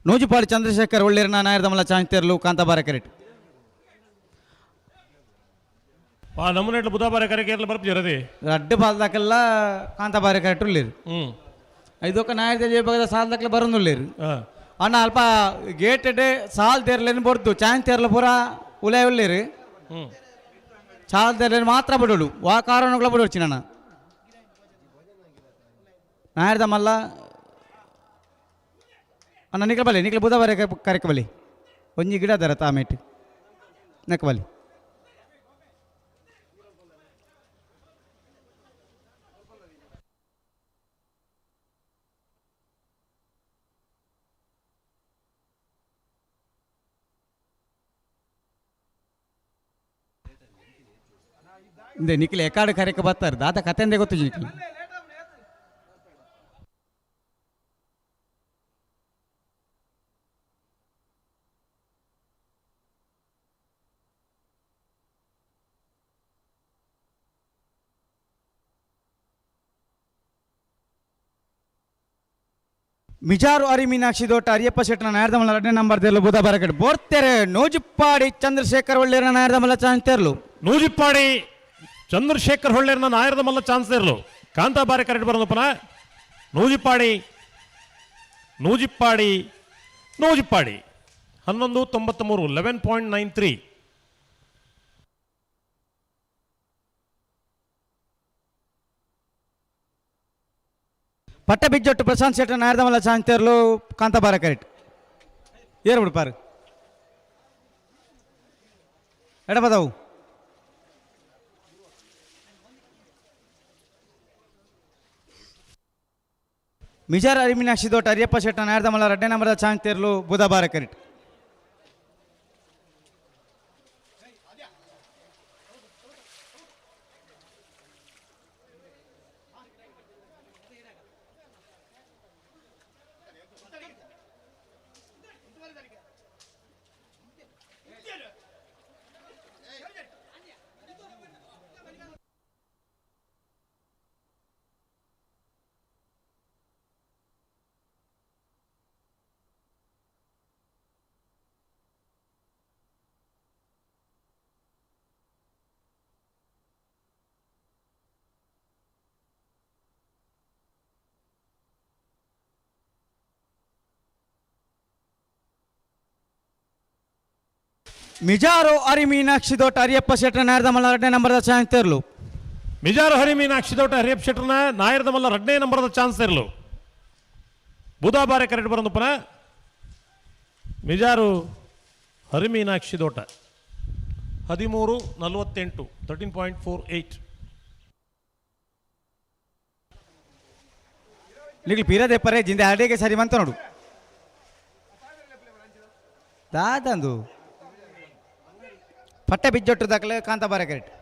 ನೂಜಿಪಾಡಿ ಚಂದ್ರಶೇಖರ್ ಒಳ್ಳಿರನ ನಾಯರ್ದಮಲ ಚಾನ್ಸ್ ತೇರ್ಲು ಕಾಂತಾಬಾರೆ ಕರೆಕ್ಟ್. ಆ ನಮೂನೆ ಬುಧಾಬಾರೆ ಕರೆಕ್ಟ್ ಏರ್ಲ ಬರ್ಪುಜೇರದೆ. ರಡ್ಡು ಪಾಲ್ದಾಕೆಲ್ಲ ಕಾಂತಾಬಾರೆ ಕರೆಕ್ಟ್ ಉಳ್ಳೇರು. ಇದೊಕ್ಕ ನಾಯರ್ದ ಜಯಭಾಗದ ಸಾಲ್ದಾಕಲೆ ಬರೋದುಳ್ಳೇರು. ಅಣ್ಣ ಅಲ್ಪ ಗೇಟ್ ಸಾಲ್ ತೇರ್ಲೇನು ಬೊಡ್ದು ಚಾನ್ಸ್ ತೇರ್ಲ ಪೂರ ಉಲೇ ಉಳ್ಳೇರು. ಸಾಲ್ ತೇರ್ಲೇನು ಮಾತ್ರ ಬಿಡೋಳು ವಾ ಕಾರಣಗಳ ಬಿಡೋಳು ನನ್ನ ನಾಯರ್ದ ಮಲ್ಲ. ಅಣ್ಣ ನಿಖಲ್ ಬಲಿ ನಿಖಲ್ ಬುಧವಾರ ಕರೆಕ ಬಲಿ ಒಂಜಿ ಗಿಡ ದರ ತಾಮೇಟ್ ನೆಕ್ ಬಲಿ. ಇಂದೆ ನಿಖಲ್ ಎಕಾಡು ಕರೆಕ ಬರ್ತಾರೆ ದಾದ ಕತೆಂದೆ ಗೊತ್ತು ನಿಖಲ್. ಮಿಜಾರು ಅರಿ ಮೀನಾಕ್ಷಿ ದೋಟ ಅರಿಯಪ್ಪ ಶೆಟ್ಟನ ನಾಯರ್ದಮಲ್ಲ ಎರಡನೇ ನಂಬರ್ ತೇರ್ಲು ಬುಧ ಬರಕಡೆ ಬೋರ್ತೆರೆ Nujippadi Chandrashekar ಒಳ್ಳೇರನ ನಾಯರ್ದಮಲ್ಲ chance ತೇರ್ಲು. Nujippadi Chandrashekar ಹೊಳ್ಳೇರನ ನಾಯರ್ದಮಲ್ಲ chance ತೇರ್ಲು Kantabare correct ಬರೋದಪ್ಪನ. Nujippadi Nujippadi Nujippadi 11.93 11.93. ಪಟ್ಟ ಬಿಜ್ಜೊಟ್ಟು ಪ್ರಶಾಂತ್ ಶೆಟ್ಟರ್ ನಾಯರ್ದಮಲ್ಲ ಚಾನ್ಸ್ ತೇರ್ಲು ಕಾಂತಾಬಾರೆ ಕರೆಕ್ಟ್. ಏರು ಬಿಡ್ಪಾರು ಎಡಪದವು. ಮಿಜಾರ್ ಅರಿಮೀನಾಕ್ಷಿ ದೋಟ ಅರಿಯಪ್ಪ ಶೆಟ್ಟರ್ ನಾಯರ್ದಮಲ್ಲ ಎರಡನೇ ನಂಬರ್ದ ಚಾನ್ಸ್ ತೇರ್ಲು ಬುಧಬಾರ ಕರೆಕ್ಟ್. ಮಿಜಾರು ಹರಿ ಮೀನಾಕ್ಷಿ ದೋಟ ಹರಿಯಪ್ಪ ಶೆಟ್ಟರ್ ನಾಯರ್ದ ಮಲ್ಲ ಎರಡನೇ ನಂಬರ್ದ ಚಾನ್ಸ್ ತೇರ್ಲು. ಮಿಜಾರು ಹರಿ ಮೀನಾಕ್ಷಿ ದೋಟ ಹರಿಯಪ್ಪ ಶೆಟ್ಟರ್ನ ನಾಯರ್ದ ಮಲ್ಲ ಎರಡನೇ ನಂಬರ್ದ ಚಾನ್ಸ್ ಇರಲು. ಬುಧಾಬಾರೆ ಕರೆಕ್ಟ್ ಬರಂದಪ್ಪನ ಮಿಜಾರು ಹರಿಮೀನಾಕ್ಷಿ ದೋಟ 13:48 13.48. ನಿಗ್ಲು ಪೀರದೆ ಪರೆ ಜಿಂದೆ ಅಡಿಗೆ ಸರಿ ಮಂತ ನೋಡು ದಾದಂದು ಪಟ್ಟೆ ಬಿಜ್ಜೊಟ್ಟು ದಾಖಲೆ ಕಾಂತಾಬಾರೆ ಕರೆಕ್ಟ್.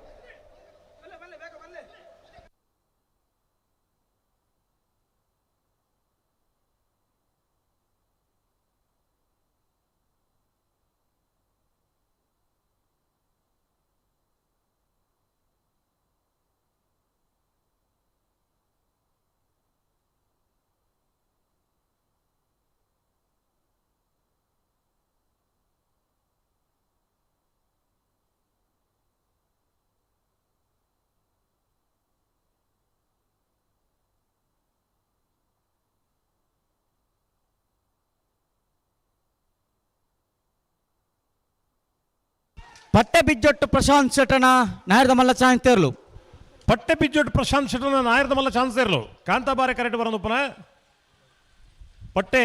ಪಟ್ಟೆ ಬಿಜ್ಜೊಟ್ಟು ಪ್ರಶಾಂತ್ ಶೆಟ್ಟನ ನಾಯರ್ದ ಮಲ್ಲ ಚಾನ್ಸ್ ತೇರ್ಲು. ಪಟ್ಟೆ ಬಿಜ್ಜೊಟ್ಟು ಪ್ರಶಾಂತ್ ಶೆಟ್ಟನ ನಾಯರ್ದ ಮಲ್ಲ ಚಾನ್ಸ್ ತೇರ್ಲು. ಕಾಂತಾಬಾರೆ ಕರೆಕ್ಟ್ ಬರೋದಪ್ಪನ ಪಟ್ಟೆ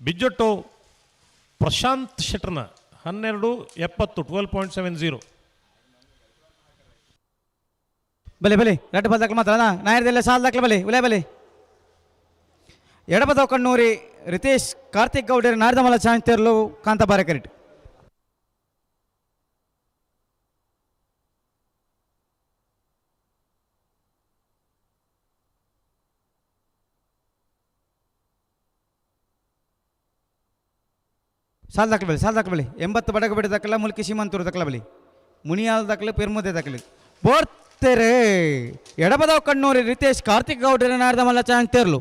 ಬಿಜ್ಜೊಟ್ಟು ಪ್ರಶಾಂತ್ ಶೆಟ್ಟನ 12:70 12.70. ಬಲೆ ಬಲೆ ರಡ್ಡು ಬಲ್ ದಾಖಲೆ ಮಾತ್ರ ನಾಯರ್ದೆಲ್ಲ ಸಾಲ್ ದಾಖಲೆ ಬಲೆ ಉಲೆ ಬಲೆ. ಎಡಬದವ್ ಕಣ್ಣೂರಿ ರಿತೇಶ್ ಕಾರ್ತಿಕ್ ಗೌಡರ್ ನಾಯರ್ದ ಮಲ್ಲ ಚಾನ್ಸ್ ತೇರ್ಲು ಕಾಂತಾಬಾರೆ ಕರೆಕ್ಟ್. ಸಾಲ್ ದಾಖಲೆ ಬಲಿ ಸಾಲ್ ದಾಖಲೆ ಬಲಿ 80 ಬಡಗ ಬಿಡ ದಾಖಲೆ ಮುಲ್ಕಿ ಸೀಮಂತೂರು ದಾಖಲೆ ಬಲಿ ಮುನಿಯಾಲ್ ದಾಖಲೆ ಪೆರ್ಮುದೆ ದಾಖಲೆ ಬೋರ್ತೆರೆ ಎಡಬದವ್ ಕಣ್ಣೂರಿ ರಿತೇಶ್ ಕಾರ್ತಿಕ್ ಗೌಡರ ನಾಯರ್ದ ಮಲ್ಲ ಚಾನ್ಸ್ ತೇರ್ಲು.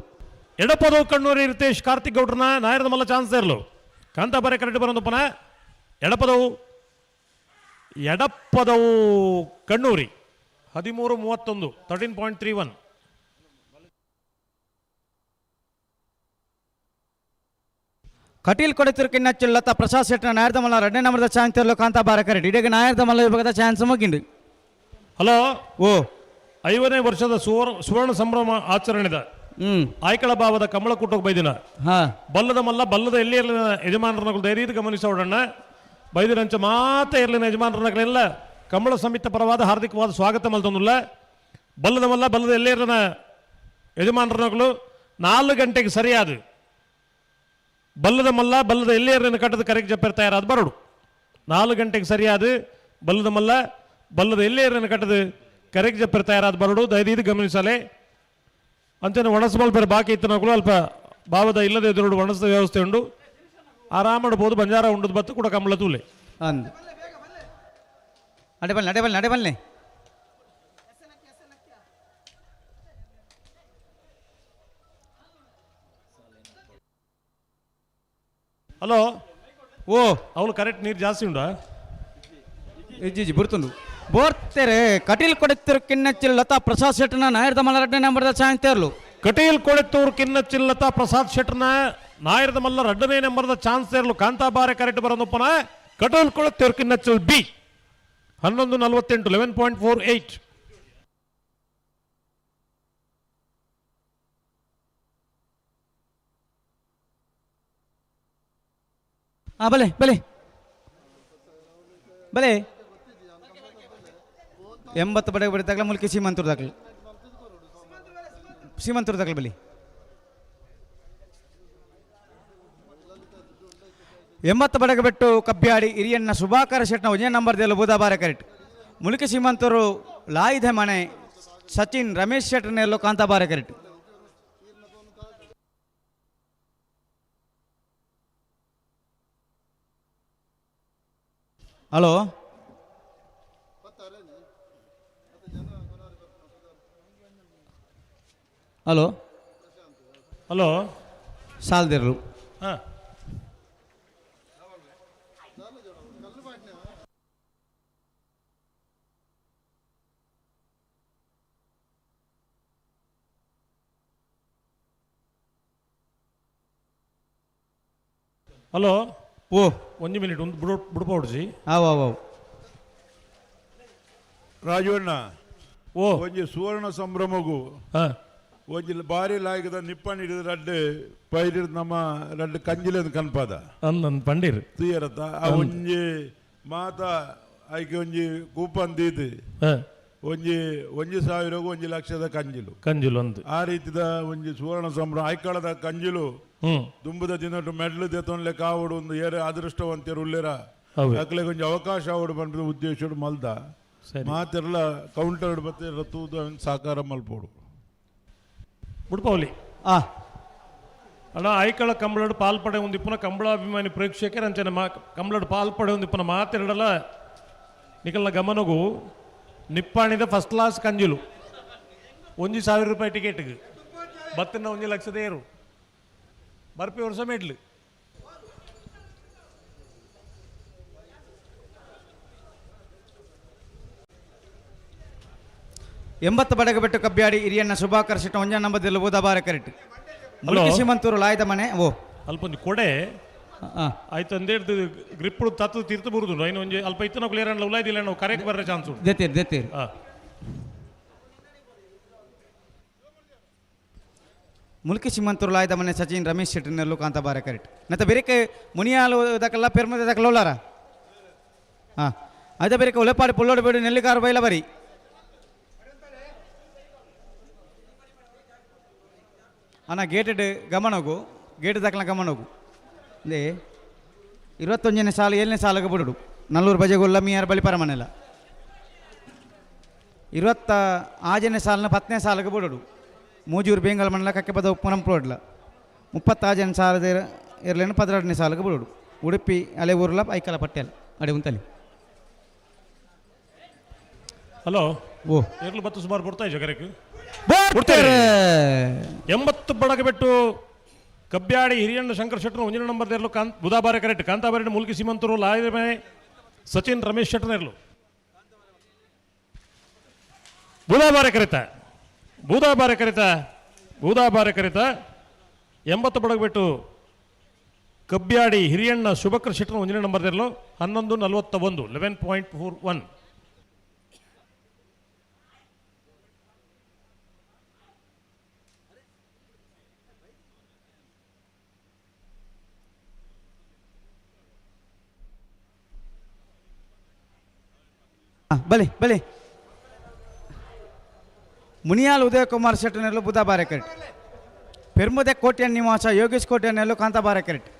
ಎಡಪದವ್ ಕಣ್ಣೂರಿ ರಿತೇಶ್ ಕಾರ್ತಿಕ್ ಗೌಡ್ರನ ನಾಯರ್ದ ಮಲ್ಲ ಚಾನ್ಸ್ ತೇರ್ಲು. ಕಾಂತಾಬಾರೆ ಕರೆಕ್ಟ್ ಬರೋದಪ್ಪನ ಎಡಪದವು ಕಣ್ಣೂರಿ 13:31 13.31. ಕಟೀಲ್ ಕೊಡೆತಿರು ಕಿನ್ನಚ್ಚು ಲತಾ ಪ್ರಸಾದ್ ಶೆಟ್ಟನ ನಾಯರ್ದ ಮಲ್ಲ ಎರಡನೇ ನಂಬರ್ದ ಚಾನ್ಸ್ ತೇರ್ಲು ಕಾಂತಾಬಾರೆ ಕರೆಕ್ಟ್. ಇಡೀ ನಾಯರ್ದ ಮಲ್ಲ ವಿಭಾಗದ ಚಾನ್ಸ್ ಮುಗಿಂಡು. ಹಲೋ ಓ 50ನೇ ವರ್ಷದ ಸುವರ್ಣ ಸಂಭ್ರಮ ಆಚರಣೆದ ಆಯ್ಕಳ ಭಾವದ ಕಮಲಕೂಟಕ್ಕೆ ಬೈದಿನ ಬಲ್ಲದ ಮಲ್ಲ ಬಲ್ಲದ ಎಲ್ಲಿ ಇರಲಿನ ಯಜಮಾನರನ್ನ ಧೈರ್ಯದ ಗಮನಿಸೋಡಣ್ಣ ಬೈದಿನಂಚ ಮಾತ ಇರಲಿನ ಯಜಮಾನರನ್ನಗಳೆಲ್ಲ ಕಮಲ ಸಮಿತಿ ಪರವಾದ ಹಾರ್ದಿಕವಾದ ಸ್ವಾಗತ ಮಲ್ತೊಂದುಲ್ಲ. ಬಲ್ಲದ ಮಲ್ಲ ಬಲ್ಲದ ಎಲ್ಲಿ ಇರಲಿನ ಯಜಮಾನರನ್ನಗಳು 4 ಗಂಟೆಗೆ ಸರಿಯಾದ ಬಲ್ಲದ ಮಲ್ಲ ಬಲ್ಲದ ಎಲ್ಲಿ ಇರಲಿನ ಕಟ್ಟದ ಕರೆಗೆ ಜಪ್ಪಿರ್ ತಯಾರಾದ ಬರೋಡು. 4 ಗಂಟೆಗೆ ಸರಿಯಾದ ಬಲ್ಲದ ಮಲ್ಲ ಬಲ್ಲದ ಎಲ್ಲಿ ಇರಲಿನ ಕಟ್ಟದ ಕರೆಗೆ ಜಪ್ಪಿರ್ ತಯಾರಾದ ಬರೋಡು. ದಯದೀದು ಗಮನಿಸಲೆ. ಅಂಚನೆ ಒಣಸ್ಮಲ್ ಬೇರೆ ಬಾಕಿ ಇತ್ತು ಅಲ್ಪ ಭಾವದ ಇಲ್ಲದೆ ಎದುರು ಒಣಸದ ವ್ಯವಸ್ಥೆ ಉಂಡು. ಆರಾಮಾಡ್ಬೋದು ಬಂಜಾರ ಉಂಡದ ಬತ್ತು ಕೂಡ ಕಮಲ ತೂಲೆ ಅಂದು ನಡೆ ಬಲ್ಲೆ ನಡೆ ಬಲ್ಲೆ ನಡೆ ಬಲ್ಲೆ. ಹಲೋ ಓ ಅವಳು ಕರೆಕ್ಟ್ ನೀರು ಜಾಸ್ತಿ ಉಂಡಾ? ಇಜ್ಜಿ ಬರ್ತುಂಡು ಬೋರ್ತೆರೆ ಕಟೀಲ್ ಕೊಡೆತ್ತಿರು ಕಿನ್ನಚ್ಚಿಲ್ ಲತಾ ಪ್ರಸಾದ್ ಶೆಟ್ಟನ ನಾಯರ್ದ ಮಲ್ಲ ಎರಡನೇ ನಂಬರ್ದ ಚಾನ್ಸ್ ತೇರ್ಲು. ಕಟೀಲ್ ಕೊಡೆತ್ತೂರು ಕಿನ್ನಚ್ಚಿಲ್ ಲತಾ ಪ್ರಸಾದ್ ಶೆಟ್ಟನ ನಾಯರ್ದ ಮಲ್ಲ ಎರಡನೇ ನಂಬರ್ದ chance ತೇರ್ಲು. Kantabare correct ಬರೋದಪ್ಪನ Kateel Kodettur ಕಿನ್ನಚ್ಚಿಲ್ B 11:48 11.48. ಬಲೆ ಬಲೆ ಬಲೆ 80 ಬಡಗ ಬಡಿ ದಾಖಲೆ ಮುಲ್ಕಿ ಸೀಮಂತೂರು ದಾಖಲೆ ಸೀಮಂತೂರು ದಾಖಲೆ ಬಲಿ 80 ಬಡಗ ಬೆಟ್ಟು ಕಬ್ಬಿಯಾಡಿ ಹಿರಿಯಣ್ಣ ಸುಭಾಕರ ಶೆಟ್ನ ಒಂದೇ ನಂಬರ್ ದೇಲು ಬೂದಾಬಾರೆ ಕರೆಕ್ಟ್. ಮುಲ್ಕಿ ಸೀಮಂತೂರು ಲಾಯಿದೆ ಮನೆ ಸಚಿನ್ ರಮೇಶ್ ಶೆಟ್ಟರ್ನೆಲ್ಲೋ Kantabare correct. Hello hello hello ಸಾಲ್ದಿರ್ಲು. ಹಾಂ ಹಲೋ ಓ ಒಂಜಿ ಮಿನಿಟ್ ಒಂದು ಬುಡು ಬುಡುಪೌಡ್ಜಿ. ಅವು ಅವು ಅವು ರಾಜವಣ್ಣ, ಓ ಒಂಜಿ ಸುವರ್ಣ ಸಂಭ್ರಮಗು ಒಂಜಿ ಬಾರಿ ಲಾಯಕದ ನಿಪ್ಪಣಿ ಹಿಡಿದು ರಡ್ಡ್ ಪೈರಿಡ್ ನಮ್ಮ ರಡ್ಡ್ ಕಂಜಿಲೆಂದು ಕನ್ಪಾದ ಅಂದ್ ಪಂಡೀರ್ ತುಯರತ್ತ ಆ ಒಂಜಿ ಮಾತ ಐಕೆ ಒಂಜಿ ಕೂಪನ್ ದೀದು ಒಂಜಿ ಒಂಜಿ ಸಾವಿರಗೂ ಒಂಜಿ ಲಕ್ಷದ ಕಂಜಿಲು ಕಂಜಿಲು ಒಂದು ಆ ರೀತಿದ ಒಂಜಿ ಸುವರ್ಣ ಸಂಭ್ರಮ ಐಕಳದ ಕಂಜಿಲು ದುಂಬುದ ದಿನಟ್ಟು ಮೆಡ್ಲು ದೆತೊನ್ಲೆ ಕಾವಡು ಒಂದು ಏರೆ ಅದೃಷ್ಟವಂತರು ಉಲ್ಲೇರ ಅಕ್ಲೆಗ್ ಒಂಜಿ ಅವಕಾಶ ಆವಡು ಪನ್ಪಿನ ಉದ್ದೇಶಡು ಮಲ್ದ ಮಾತೆರ್ಲ ಕೌಂಟರ್ ಬತ್ತೆ ತೂದು ಅವೆನ್ ಸಾಕಾರ ಮಲ್ಪೋಡು. ಬುಡ್ಪೌಲಿ ಅಣ್ಣ ಐಕಳ ಕಂಬಳಡು ಪಾಲ್ಪಡೆ ಒಂದಿಪ್ಪುನ ಕಂಬಳಾಭಿಮಾನಿ ಪ್ರೇಕ್ಷಕರ ಅಂಚನೆ ಮಾ ಕಂಬಳಡು ಪಾಲ್ಪಡೆ ಒಂದಿಪ್ಪುನ ಮಾತೆರಡಲ ನಿಕಲ್ನ ಗಮನಗು ನಿಪ್ಪಾಣಿದ ಫಸ್ಟ್ ಕ್ಲಾಸ್ ಕಂಜಿಲು 1000 ರೂಪಾಯಿ ಟಿಕೆಟ್ಗೆ ಬತ್ತಿನ 1 ಲಕ್ಷದ ಏರು ಬರ್ಪಿ ವರ್ಷ ಮೆಡ್ಲು. 80 ಬಡಗಬೆಟ್ಟು ಕಬ್ಬ್ಯಾಡಿ ಹಿರಿಯಣ್ಣ ಸುಭಾಕರ್ ಶೆಟ್ಟ ಒಂಜ ನಂಬದಿಲ್ಲ ಬೂದಾಬಾರ ಕರೆಕ್ಟ್ ಮುಲ್ಕಿ ಸೀಮಂತೂರು ಲಾಯದ ಮನೆ ಓ ಅಲ್ಪ ಒಂಜಿ ಕೊಡೆ ಆಯ್ತು ಅಂದೇಡ್ದು ಗ್ರಿಪ್ ತತ್ತು ತೀರ್ಥ ಬರುದು ಐನು ಒಂಜಿ ಅಲ್ಪ ಇತ್ತನ ಕ್ಲಿಯರ್ ಅಣ್ಣ ಉಲಾಯ್ದಿಲ್ಲ ನಾವು ಕರೆಕ್ಟ್ ಬರ್ರೆ ಚಾನ್ಸ್ ಉಂಟು. ದೆತ್ತೀರಿ ದೆತ್ತೀರಿ. ಮುಲ್ಕಿ ಸೀಮಂತೂರು ಲಾಯದ ಮನೆ ಸಚಿನ್ ರಮೇಶ್ ಶೆಟ್ಟಿನಲ್ಲೂ ಕಾಂತಾಬಾರ ಕರೆಕ್ಟ್ ನತ್ತ ಬೇರೆಕೆ ಮುನಿಯಾಲು ದಕ್ಕಲ್ಲ ಪೆರ್ಮದ ದಕ್ಕಲ್ಲ ಉಳ್ಳಾರ ಹಾಂ ಅದೇ ಬೇರೆಕೆ ಉಲೆಪಾಡಿ ಪುಲ್ಲೋಡು ಬೇಡು ನೆಲ್ಲಿಕಾರು ಬೈಲ ಬರಿ ಅಣ್ಣ ಗೇಟೆಡ್ ಗಮನಗು ಗೇಟ್ ದಕ್ಕಲ ಗಮನಗು ಅಂದೇ 21ನೇ ಸಾಲು 7ನೇ ಸಾಲಿಗೆ ಬಿಡುಡು ನಲ್ಲೂರು ಬಜೆಗುಲ್ಲ ಮೀಯಾರ್ ಬಲಿಪರ ಮನೆಲ್ಲ 26ನೇ ಸಾಲಿನ 10ನೇ ಸಾಲಿಗೆ ಬಿಡುಡು ಮೂಜೂರು ಬೇಂಗಲ್ ಮನೆಲ್ಲ ಕಕ್ಕೆಪದ ಉಪ್ಪುನಂ ಪ್ರೋಡ್ಲ 36ನೇ ಸಾಲದ ಇರಲೇನು 12ನೇ ಸಾಲಿಗೆ ಬಿಡುಡು ಉಡುಪಿ ಅಲೆ ಊರ್ಲ ಐಕಲ ಪಟ್ಟೆಲ್ಲ ಅಡೆ ಉಂತಲಿ. ಹಲೋ ಓ ಏರ್ಲು ಬತ್ತು ಸುಮಾರು ಕೊಡ್ತಾ ಇದ್ದೆ ಕರೆಕ್ಟ್. ಬರ್ತಾರೆ. 80 ಬಡಗಬೆಟ್ಟು ಕಬ್ಬ್ಯಾಡಿ ಹಿರಿಯಣ್ಣ ಶಂಕರ್ ಶೆಟ್ಟರು ಒಂದಿನ ನಂಬರ್ ಇರಲು ಕಾಂತ್ ಬುಧಾಬಾರೆ ಕರೆಕ್ಟ್ ಕಾಂತಾಬಾರೆ ಮುಲ್ಕಿ ಸೀಮಂತರು ಲಾಯದ ಮನೆ ಸಚಿನ್ ರಮೇಶ್ ಶೆಟ್ಟರ್ ಇರಲು ಬುಧಾಬಾರೆ ಕರಿತ ಬೂದಾಬಾರೆ ಕರಿತ ಬೂದಾಬಾರೆ ಕರಿತ 80 ಬಡಗಬೆಟ್ಟು ಕಬ್ಬ್ಯಾಡಿ ಹಿರಿಯಣ್ಣ ಶುಭಕರ್ ಶೆಟ್ಟರು ಒಂದಿನ ನಂಬರ್ ಇರಲು 11:41 11.41. ಬಲಿ ಬಲಿ ಮುನಿಯಾಲ್ ಉದಯ ಕುಮಾರ್ ಶೆಟ್ಟನೆಲ್ಲು ಬುಧಾಬಾರೆ ಕರೆಕ್ಟ್ ಪೆರ್ಮುದೆ ಕೋಟ್ಯನ್ ನಿವಾಸ ಯೋಗೇಶ್ ಕೋಟ್ಯನೆಲ್ಲು ಕಾಂತಾಬಾರೆ ಕರೆಕ್ಟ್.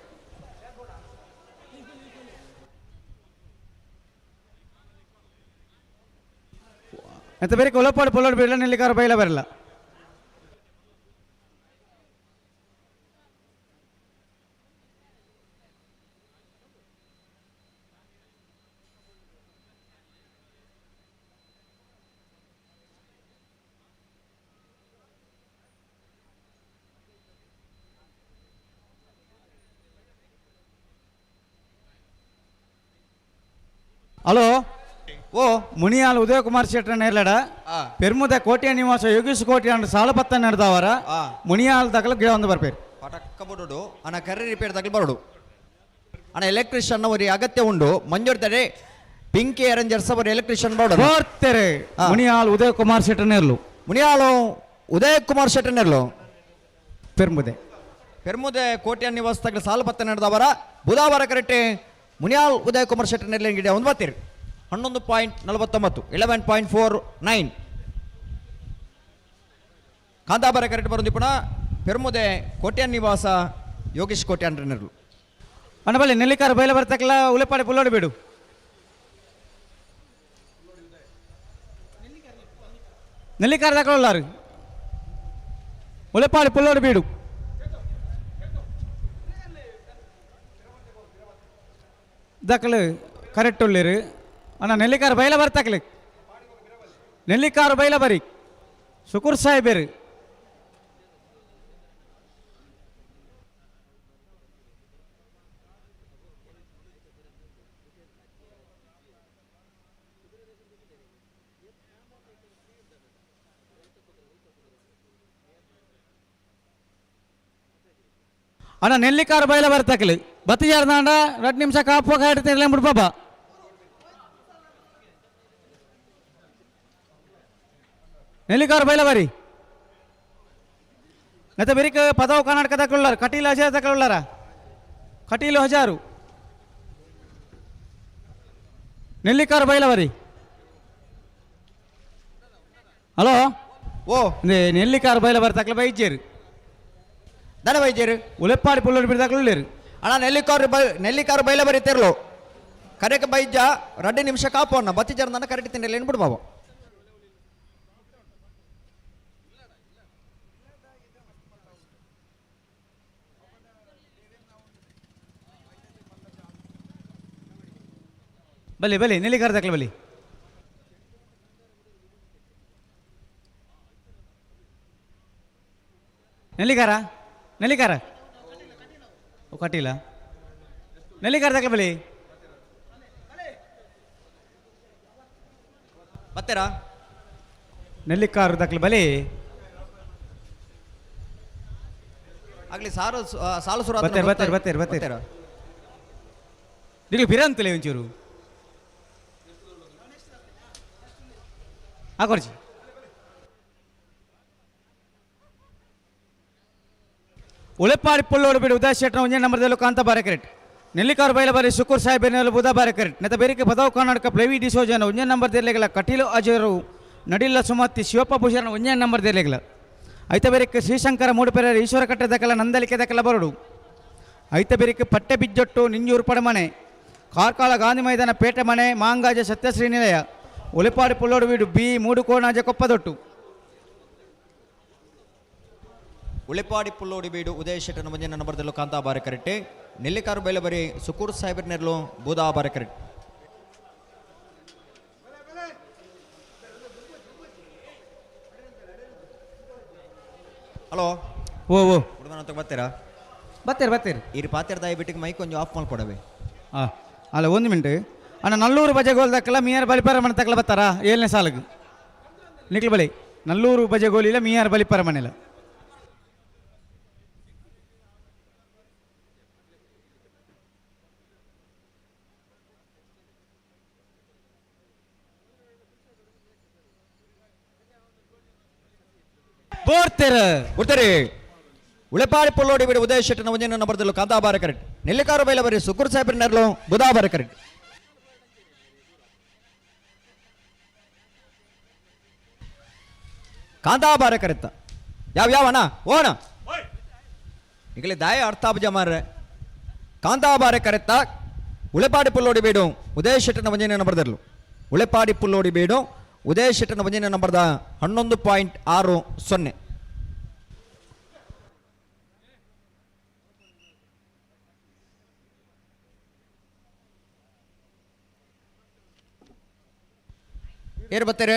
ಎಂತ ಬೇರೆ ಕೊಲಪಾಡು ಪೊಲೋಡು ಬೇಡ ನೆಲ್ಲಿಕಾರ ಬೈಲ ಬರಲ್ಲ. ಹಲೋ ಓ ಮುನಿಯಾಲ್ ಉದಯ ಕುಮಾರ್ ಶೆಟ್ಟರ್ ನೇರ್ಲಡ ಪೆರ್ಮುದ ಕೋಟೆಯ ನಿವಾಸ ಯೋಗೇಶ್ ಕೋಟೆ ಅಂಡ್ ಸಾಲಪತ್ತ ನಡೆದವರ ಮುನಿಯಾಲ್ ದಕಲ ಗಿಡ ಒಂದು ಬರ್ಪೇರು ಪಟಕ್ಕ ಬರೋಡು ಅಣ್ಣ ಕರ್ರಿ ರಿಪೇರ್ ತಗಲು ಬರೋಡು ಅಣ್ಣ ಎಲೆಕ್ಟ್ರಿಷಿಯನ್ ಅವರಿಗೆ ಅಗತ್ಯ ಉಂಡು ಮಂಜೂರ್ತಾರೆ ಪಿಂಕಿ ಅರೇಂಜರ್ಸ್ ಅವರು ಎಲೆಕ್ಟ್ರಿಷಿಯನ್ ಬೋರ್ಡ್ ಬರ್ತಾರೆ. ಮುನಿಯಾಲ್ ಉದಯ ಕುಮಾರ್ ಶೆಟ್ಟರ್ ನೇರ್ಲು ಮುನಿಯಾಲು ಉದಯ ಕುಮಾರ್ ಶೆಟ್ಟರ್ ನೇರ್ಲು ಪೆರ್ಮುದೆ ಪೆರ್ಮುದೆ ಕೋಟೆಯ ನಿವಾಸ ತಗಲು ಸಾಲಪತ್ತ ನಡೆದವರ ಬುಧವಾರ ಕರೆಕ್ಟೆ ಮುನಿಯಾಲ್ ಉದಯ ಕುಮಾರ್ ಶೆಟ್ಟರ್ ನೇರ್ಲಿನ ಗಿಡ ಒಂದು ಬರ್ತೀರಿ 11.49 11.49 ಕಾಂತಾಬಾರ ಕರೆಕ್ಟ್ ಬರೋದು ಪುನಃ ಪೆರ್ಮುದೆ ಕೋಟ್ಯಾನ್ ನಿವಾಸ ಯೋಗೇಶ್ ಕೋಟ್ಯಾನ್ ನೆರಳು ಅಣ್ಣ ಬಲ್ಲಿ ನೆಲ್ಲಿಕಾರ ಬೈಲ ಬರ್ತಕ್ಕಲ್ಲ ಉಲೆಪಾಡಿ ಪುಲ್ಲೋಡಿ ಬೇಡು ನೆಲ್ಲಿಕಾರ ತಕೊಳ್ಳಾರು ಉಲೆಪಾಡಿ ಪುಲ್ಲೋಡಿ ಬೀಡು ದಕ್ಕಲು ಕರೆಕ್ಟ್ ಉಳ್ಳೇರು ಅಣ್ಣ ನೆಲ್ಲಿಕಾರ ಬೈಲ ಬರ್ತಕ್ಲಿ ನೆಲ್ಲಿಕಾರು ಬೈಲ ಬರಿ ಸುಕುರ್ ಸಾಹೇಬೇರು ಅಣ್ಣ ನೆಲ್ಲಿಕಾರು ಬೈಲ ಬರ್ತಕಲಿ ಬತ್ತಿಜಾರ್ದಾಂಡ 2 ನಿಮಿಷ ಕಾಪು ಕಾಯ್ತಿರ್ಲೇ ಬಿಡ್ಪಾಪ. ನೆಲ್ಲಿಕಾರು ಬೈಲ ಬರಿ ನೆತ್ತ ಬೆರಿಕ ಪದವು ಕರ್ನಾಟಕ ತಕೊಳ್ಳಾರ ಕಟೀಲ್ ಹಜಾರ್ ತಕೊಳ್ಳಾರ ಕಟೀಲು ಹಜಾರು ನೆಲ್ಲಿಕಾರು ಬೈಲ ಬರಿ. ಹಲೋ ಓ ನೆಲ್ಲಿಕಾರು ಬೈಲ ಬರಿ ತಕ್ಕಲ ಬೈಜೇರು ದನ ಬೈಜೇರು ಉಲೆಪ್ಪಾಡಿ ಪುಲ್ಲೋಡಿ ಬಿಡ್ದಾಕಲು. ಅಣ್ಣ ನೆಲ್ಲಿಕಾರು ಬೈ ನೆಲ್ಲಿಕಾರು ಬೈಲ ಬರಿ ತೆರಲು ಕರೆಕ ಬೈಜ 2 ನಿಮಿಷ ಕಾಪು ಅಣ್ಣ ಬತ್ತಿ ಜರ ಕರೆಕ್ಟ್ ತಿನ್ನಲ್ಲ ಏನ್ ಬಿಡ್ಬಾವು. ಬಲಿ ಬಲಿ ನೆಲ್ಲಿಕಾರು ತಕ್ಕಲ ಬಲಿ. ನೆಲ್ಲಿಕಾರ ನೆಲ್ಲಿಕಾರ ಓ ಕಟೀಲ ನೆಲ್ಲಿಕಾರ ತಕ್ಕಲ ಬಲಿ. ಬತ್ತೀರಾ ನೆಲ್ಲಿಕಾರು ತಕ್ಕಲ ಬಲಿ. ಆಗ್ಲಿ ಸಾರು ಸಾಲು ಸುರ ಬತ್ತೀರಿ ಬತ್ತೀರಿ ಬತ್ತೀರಿ ಬತ್ತೀರಿ ನಿಮಗೆ ಬಿರಂತಲೇ ಒಂಚೂರು ಆ ಕೊರ್ಚಿ. ಉಳೆಪ್ಪಾಡಿ ಪುಳ್ಳೋಡು ಬಿಡು ಉದಯ ಶೆಟ್ನ ಒಂಜೇ ನಂಬರ್ದಲ್ಲೂ ಕಾಂತ ಬಾರಕರೆಟ್ ನೆಲ್ಲಿಕಾರು ಬೈಲ ಬಾರಿ ಶುಕೂರ್ ಸಾಹೇಬ್ ಬುಧ ಬಾರಕರೆಟ್ ನೆತ ಬೇರಿಕೆ ಬದಾವ್ ಕರ್ನಾಟಕ ಪ್ಲೇವಿ ಡಿಸೋಜನ ಒಂಜೇ ನಂಬರ್ ದೇರ್ಲೆಗಲ ಕಟೀಲು ಅಜರು ನಡಿಲ್ಲ ಸುಮತಿ ಶಿವಪ್ಪ ಭೂಷಣ ಒಂಜೇ ನಂಬರ್ ದೇರ್ಲೆಗಲ ಐತ ಬೇರಿಕೆ ಶ್ರೀಶಂಕರ ಮೂಡುಪೆರೆ ಈಶ್ವರ ಕಟ್ಟೆ ದಕಲ ನಂದಲಿಕೆ ದಕಲ ಬರಡು ಐತ ಬೇರಿಕೆ ಪಟ್ಟೆ ಬಿಜ್ಜೊಟ್ಟು ನಿಂಜೂರು ಪಡಮನೆ ಕಾರ್ಕಾಳ ಗಾಂಧಿ ಮೈದಾನ ಪೇಟೆ ಮನೆ ಮಾಂಗಾಜ ಸತ್ಯಶ್ರೀ ನಿಲಯ ಉಲೆಪಾಡಿ ಪುಳ್ಳೋಡು ವೀಡು ಬಿ ಮೂಡುಕೋಣಾಜ ಕೊಪ್ಪದೊಟ್ಟು. ಉಳಿಪಾಡಿ ಪುಲ್ಲೋಡಿ ಬೀಡು ಉದಯ ಶೆಟ್ಟನ ಮುಂದಿನ ನಂಬರ್ದಲ್ಲೂ ಕಾಂತಾ ಬಾರಕರೆಟ್ಟೆ ನೆಲ್ಲಿಕಾರು ಬೈಲಬರಿ ಸುಕೂರ್ ಸಾಹೇಬರ್ ನೆರಳು ಬೂದಾ ಬಾರಕರೆಟ್. ಹಲೋ ಓ ಓ ಹುಡುಗನ ಅಂತ ಬರ್ತೀರಾ ಬರ್ತೀರಿ ಬರ್ತೀರಿ ಈ ಪಾತ್ರ ದಯವಿಟ್ಟು ಮೈಕ್ ಕೊಂಚ ಆಫ್ ಮಾಡ್ಕೊಡವೆ. ಹಾಂ ಅಲ್ಲ 1 ಮಿನಿಟ್ ಅಣ್ಣ ನಲ್ಲೂರು ಬಜೆಗೋಲ್ ದಕ್ಕಲ ಮೀಯಾರ್ ಬಲಿಪರ ಮನೆ ತಕ್ಕಲ ಬರ್ತಾರಾ 7ನೇ ಸಾಲಗೆ ನಿಕ್ಲು ಬಲಿ ನಲ್ಲೂರು ಬಜೆಗೋಲಿಲ್ಲ ಮೀಯಾರ್ ಬಲಿಪರ ಮನೆಲ್ಲ. ಬೋರ್ತೆರ್ ಬರ್ತಾರೆ ಉಳೆಪಾಡಿ ಪುಲ್ಲೋಡಿ ಬಿಡು ಉದಯ ಶೆಟ್ಟನ ಒಂದಿನ ನಂಬರ್ದಲ್ಲೂ ಕಾಂತಾ ಬಾರಕರೆಟ್ ನೆಲ್ಲಿಕಾರು ಬೈಲಬರಿ ಸುಕೂರ್ ಸಾಹೇಬ್ ನೆರಳು ಬುಧಾ ಬಾರಕರೆಟ್. ಕಾಂತಾ ಬಾರಕರೆತ್ತ ಯಾವ ಯಾವ ಅಣ್ಣ ಓಣ ಈಗಲೇ ದಾಯ ಅರ್ಥ ಅಬ್ಜ ಮಾರ್ರೆ. ಕಾಂತಾ ಬಾರಕರೆತ್ತ ಉಳೆಪಾಡಿ ಪುಲ್ಲೋಡಿ ಬೇಡು ಉದಯ ಶೆಟ್ಟನ ಒಂದಿನ ನಂಬರ್ದಲ್ಲೂ ಉಳೆಪಾಡಿ ಪುಲ್ಲೋಡಿ ಬೇಡು ಉದಯ ಶೆಟ್ಟನ ಒಂದಿನ ನಂಬರ್ದ 11.60. ಏರು ಬರ್ತಾರೆ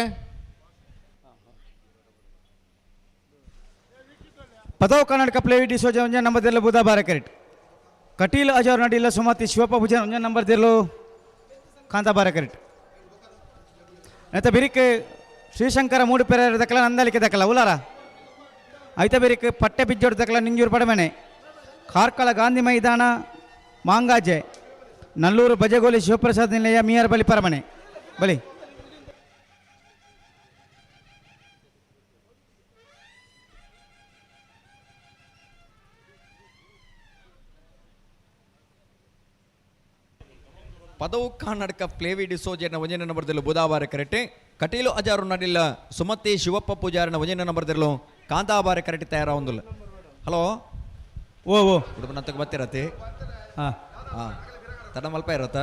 ಪದವು ಕರ್ನಾಟಕ ಪ್ಲೇವಿ ಡಿಸೋಜ ಒಂಜೇ ನಂಬರ್ ದಿರ್ಲು ಬುಧ ಬಾರಕರೆಟ್ ಕಟೀಲ್ ಅಜಾರ್ ನಡಿಲ್ಲ ಸುಮತಿ ಶಿವಪ್ಪ ಭುಜನ್ ಒಂಜೇ ನಂಬರ್ ದಿರ್ಲು ಕಾಂತಾ ಬಾರಕರೆಟ್ ನೆತ್ತ ಬಿರಿಕ್ ಶ್ರೀಶಂಕರ ಮೂಡುಪೆರೆ ದಕ್ಕಲ ನಂದಲಿಕೆ ದಕ್ಕಲ ಉಲಾರ ಐತ ಬಿರಿಕ್ ಪಟ್ಟೆ ಬಿಜ್ಜೋಡು ದಕ್ಕಲ ನಿಂಜೂರು ಪಡಮನೆ ಕಾರ್ಕಳ ಗಾಂಧಿ ಮೈದಾನ ಮಾಂಗಾಜೆ ನಲ್ಲೂರು ಬಜಗೋಲಿ ಶಿವಪ್ರಸಾದ್ ನಿಲಯ ಮಿಯಾರ್ ಬಲಿ ಪರಮನೆ ಬಲಿ. ಪದವು ಕರ್ನಾಟಕ ಪ್ಲೇವಿ ಡಿಸೋಜನ ಒಂಜನ ನಂಬರ್ದಲ್ಲೂ ಬುಧಾವಾರ ಕರೆಟೆ ಕಟೀಲು ಅಜಾರು ನಡಿಲ್ಲ ಸುಮತಿ ಶಿವಪ್ಪ ಪೂಜಾರನ ಒಂಜನ ನಂಬರ್ದಲ್ಲೂ ಕಾಂತಾಬಾರ ಕರೆಟೆ ತಯಾರ ಒಂದಿಲ್ಲ. ಹಲೋ ಓ ಓ ಹುಡುಗನ ತಗ ಬರ್ತಿರತ್ತೆ ಹಾಂ ಹಾಂ ತಡ ಮಲ್ಪ ಇರತ್ತ.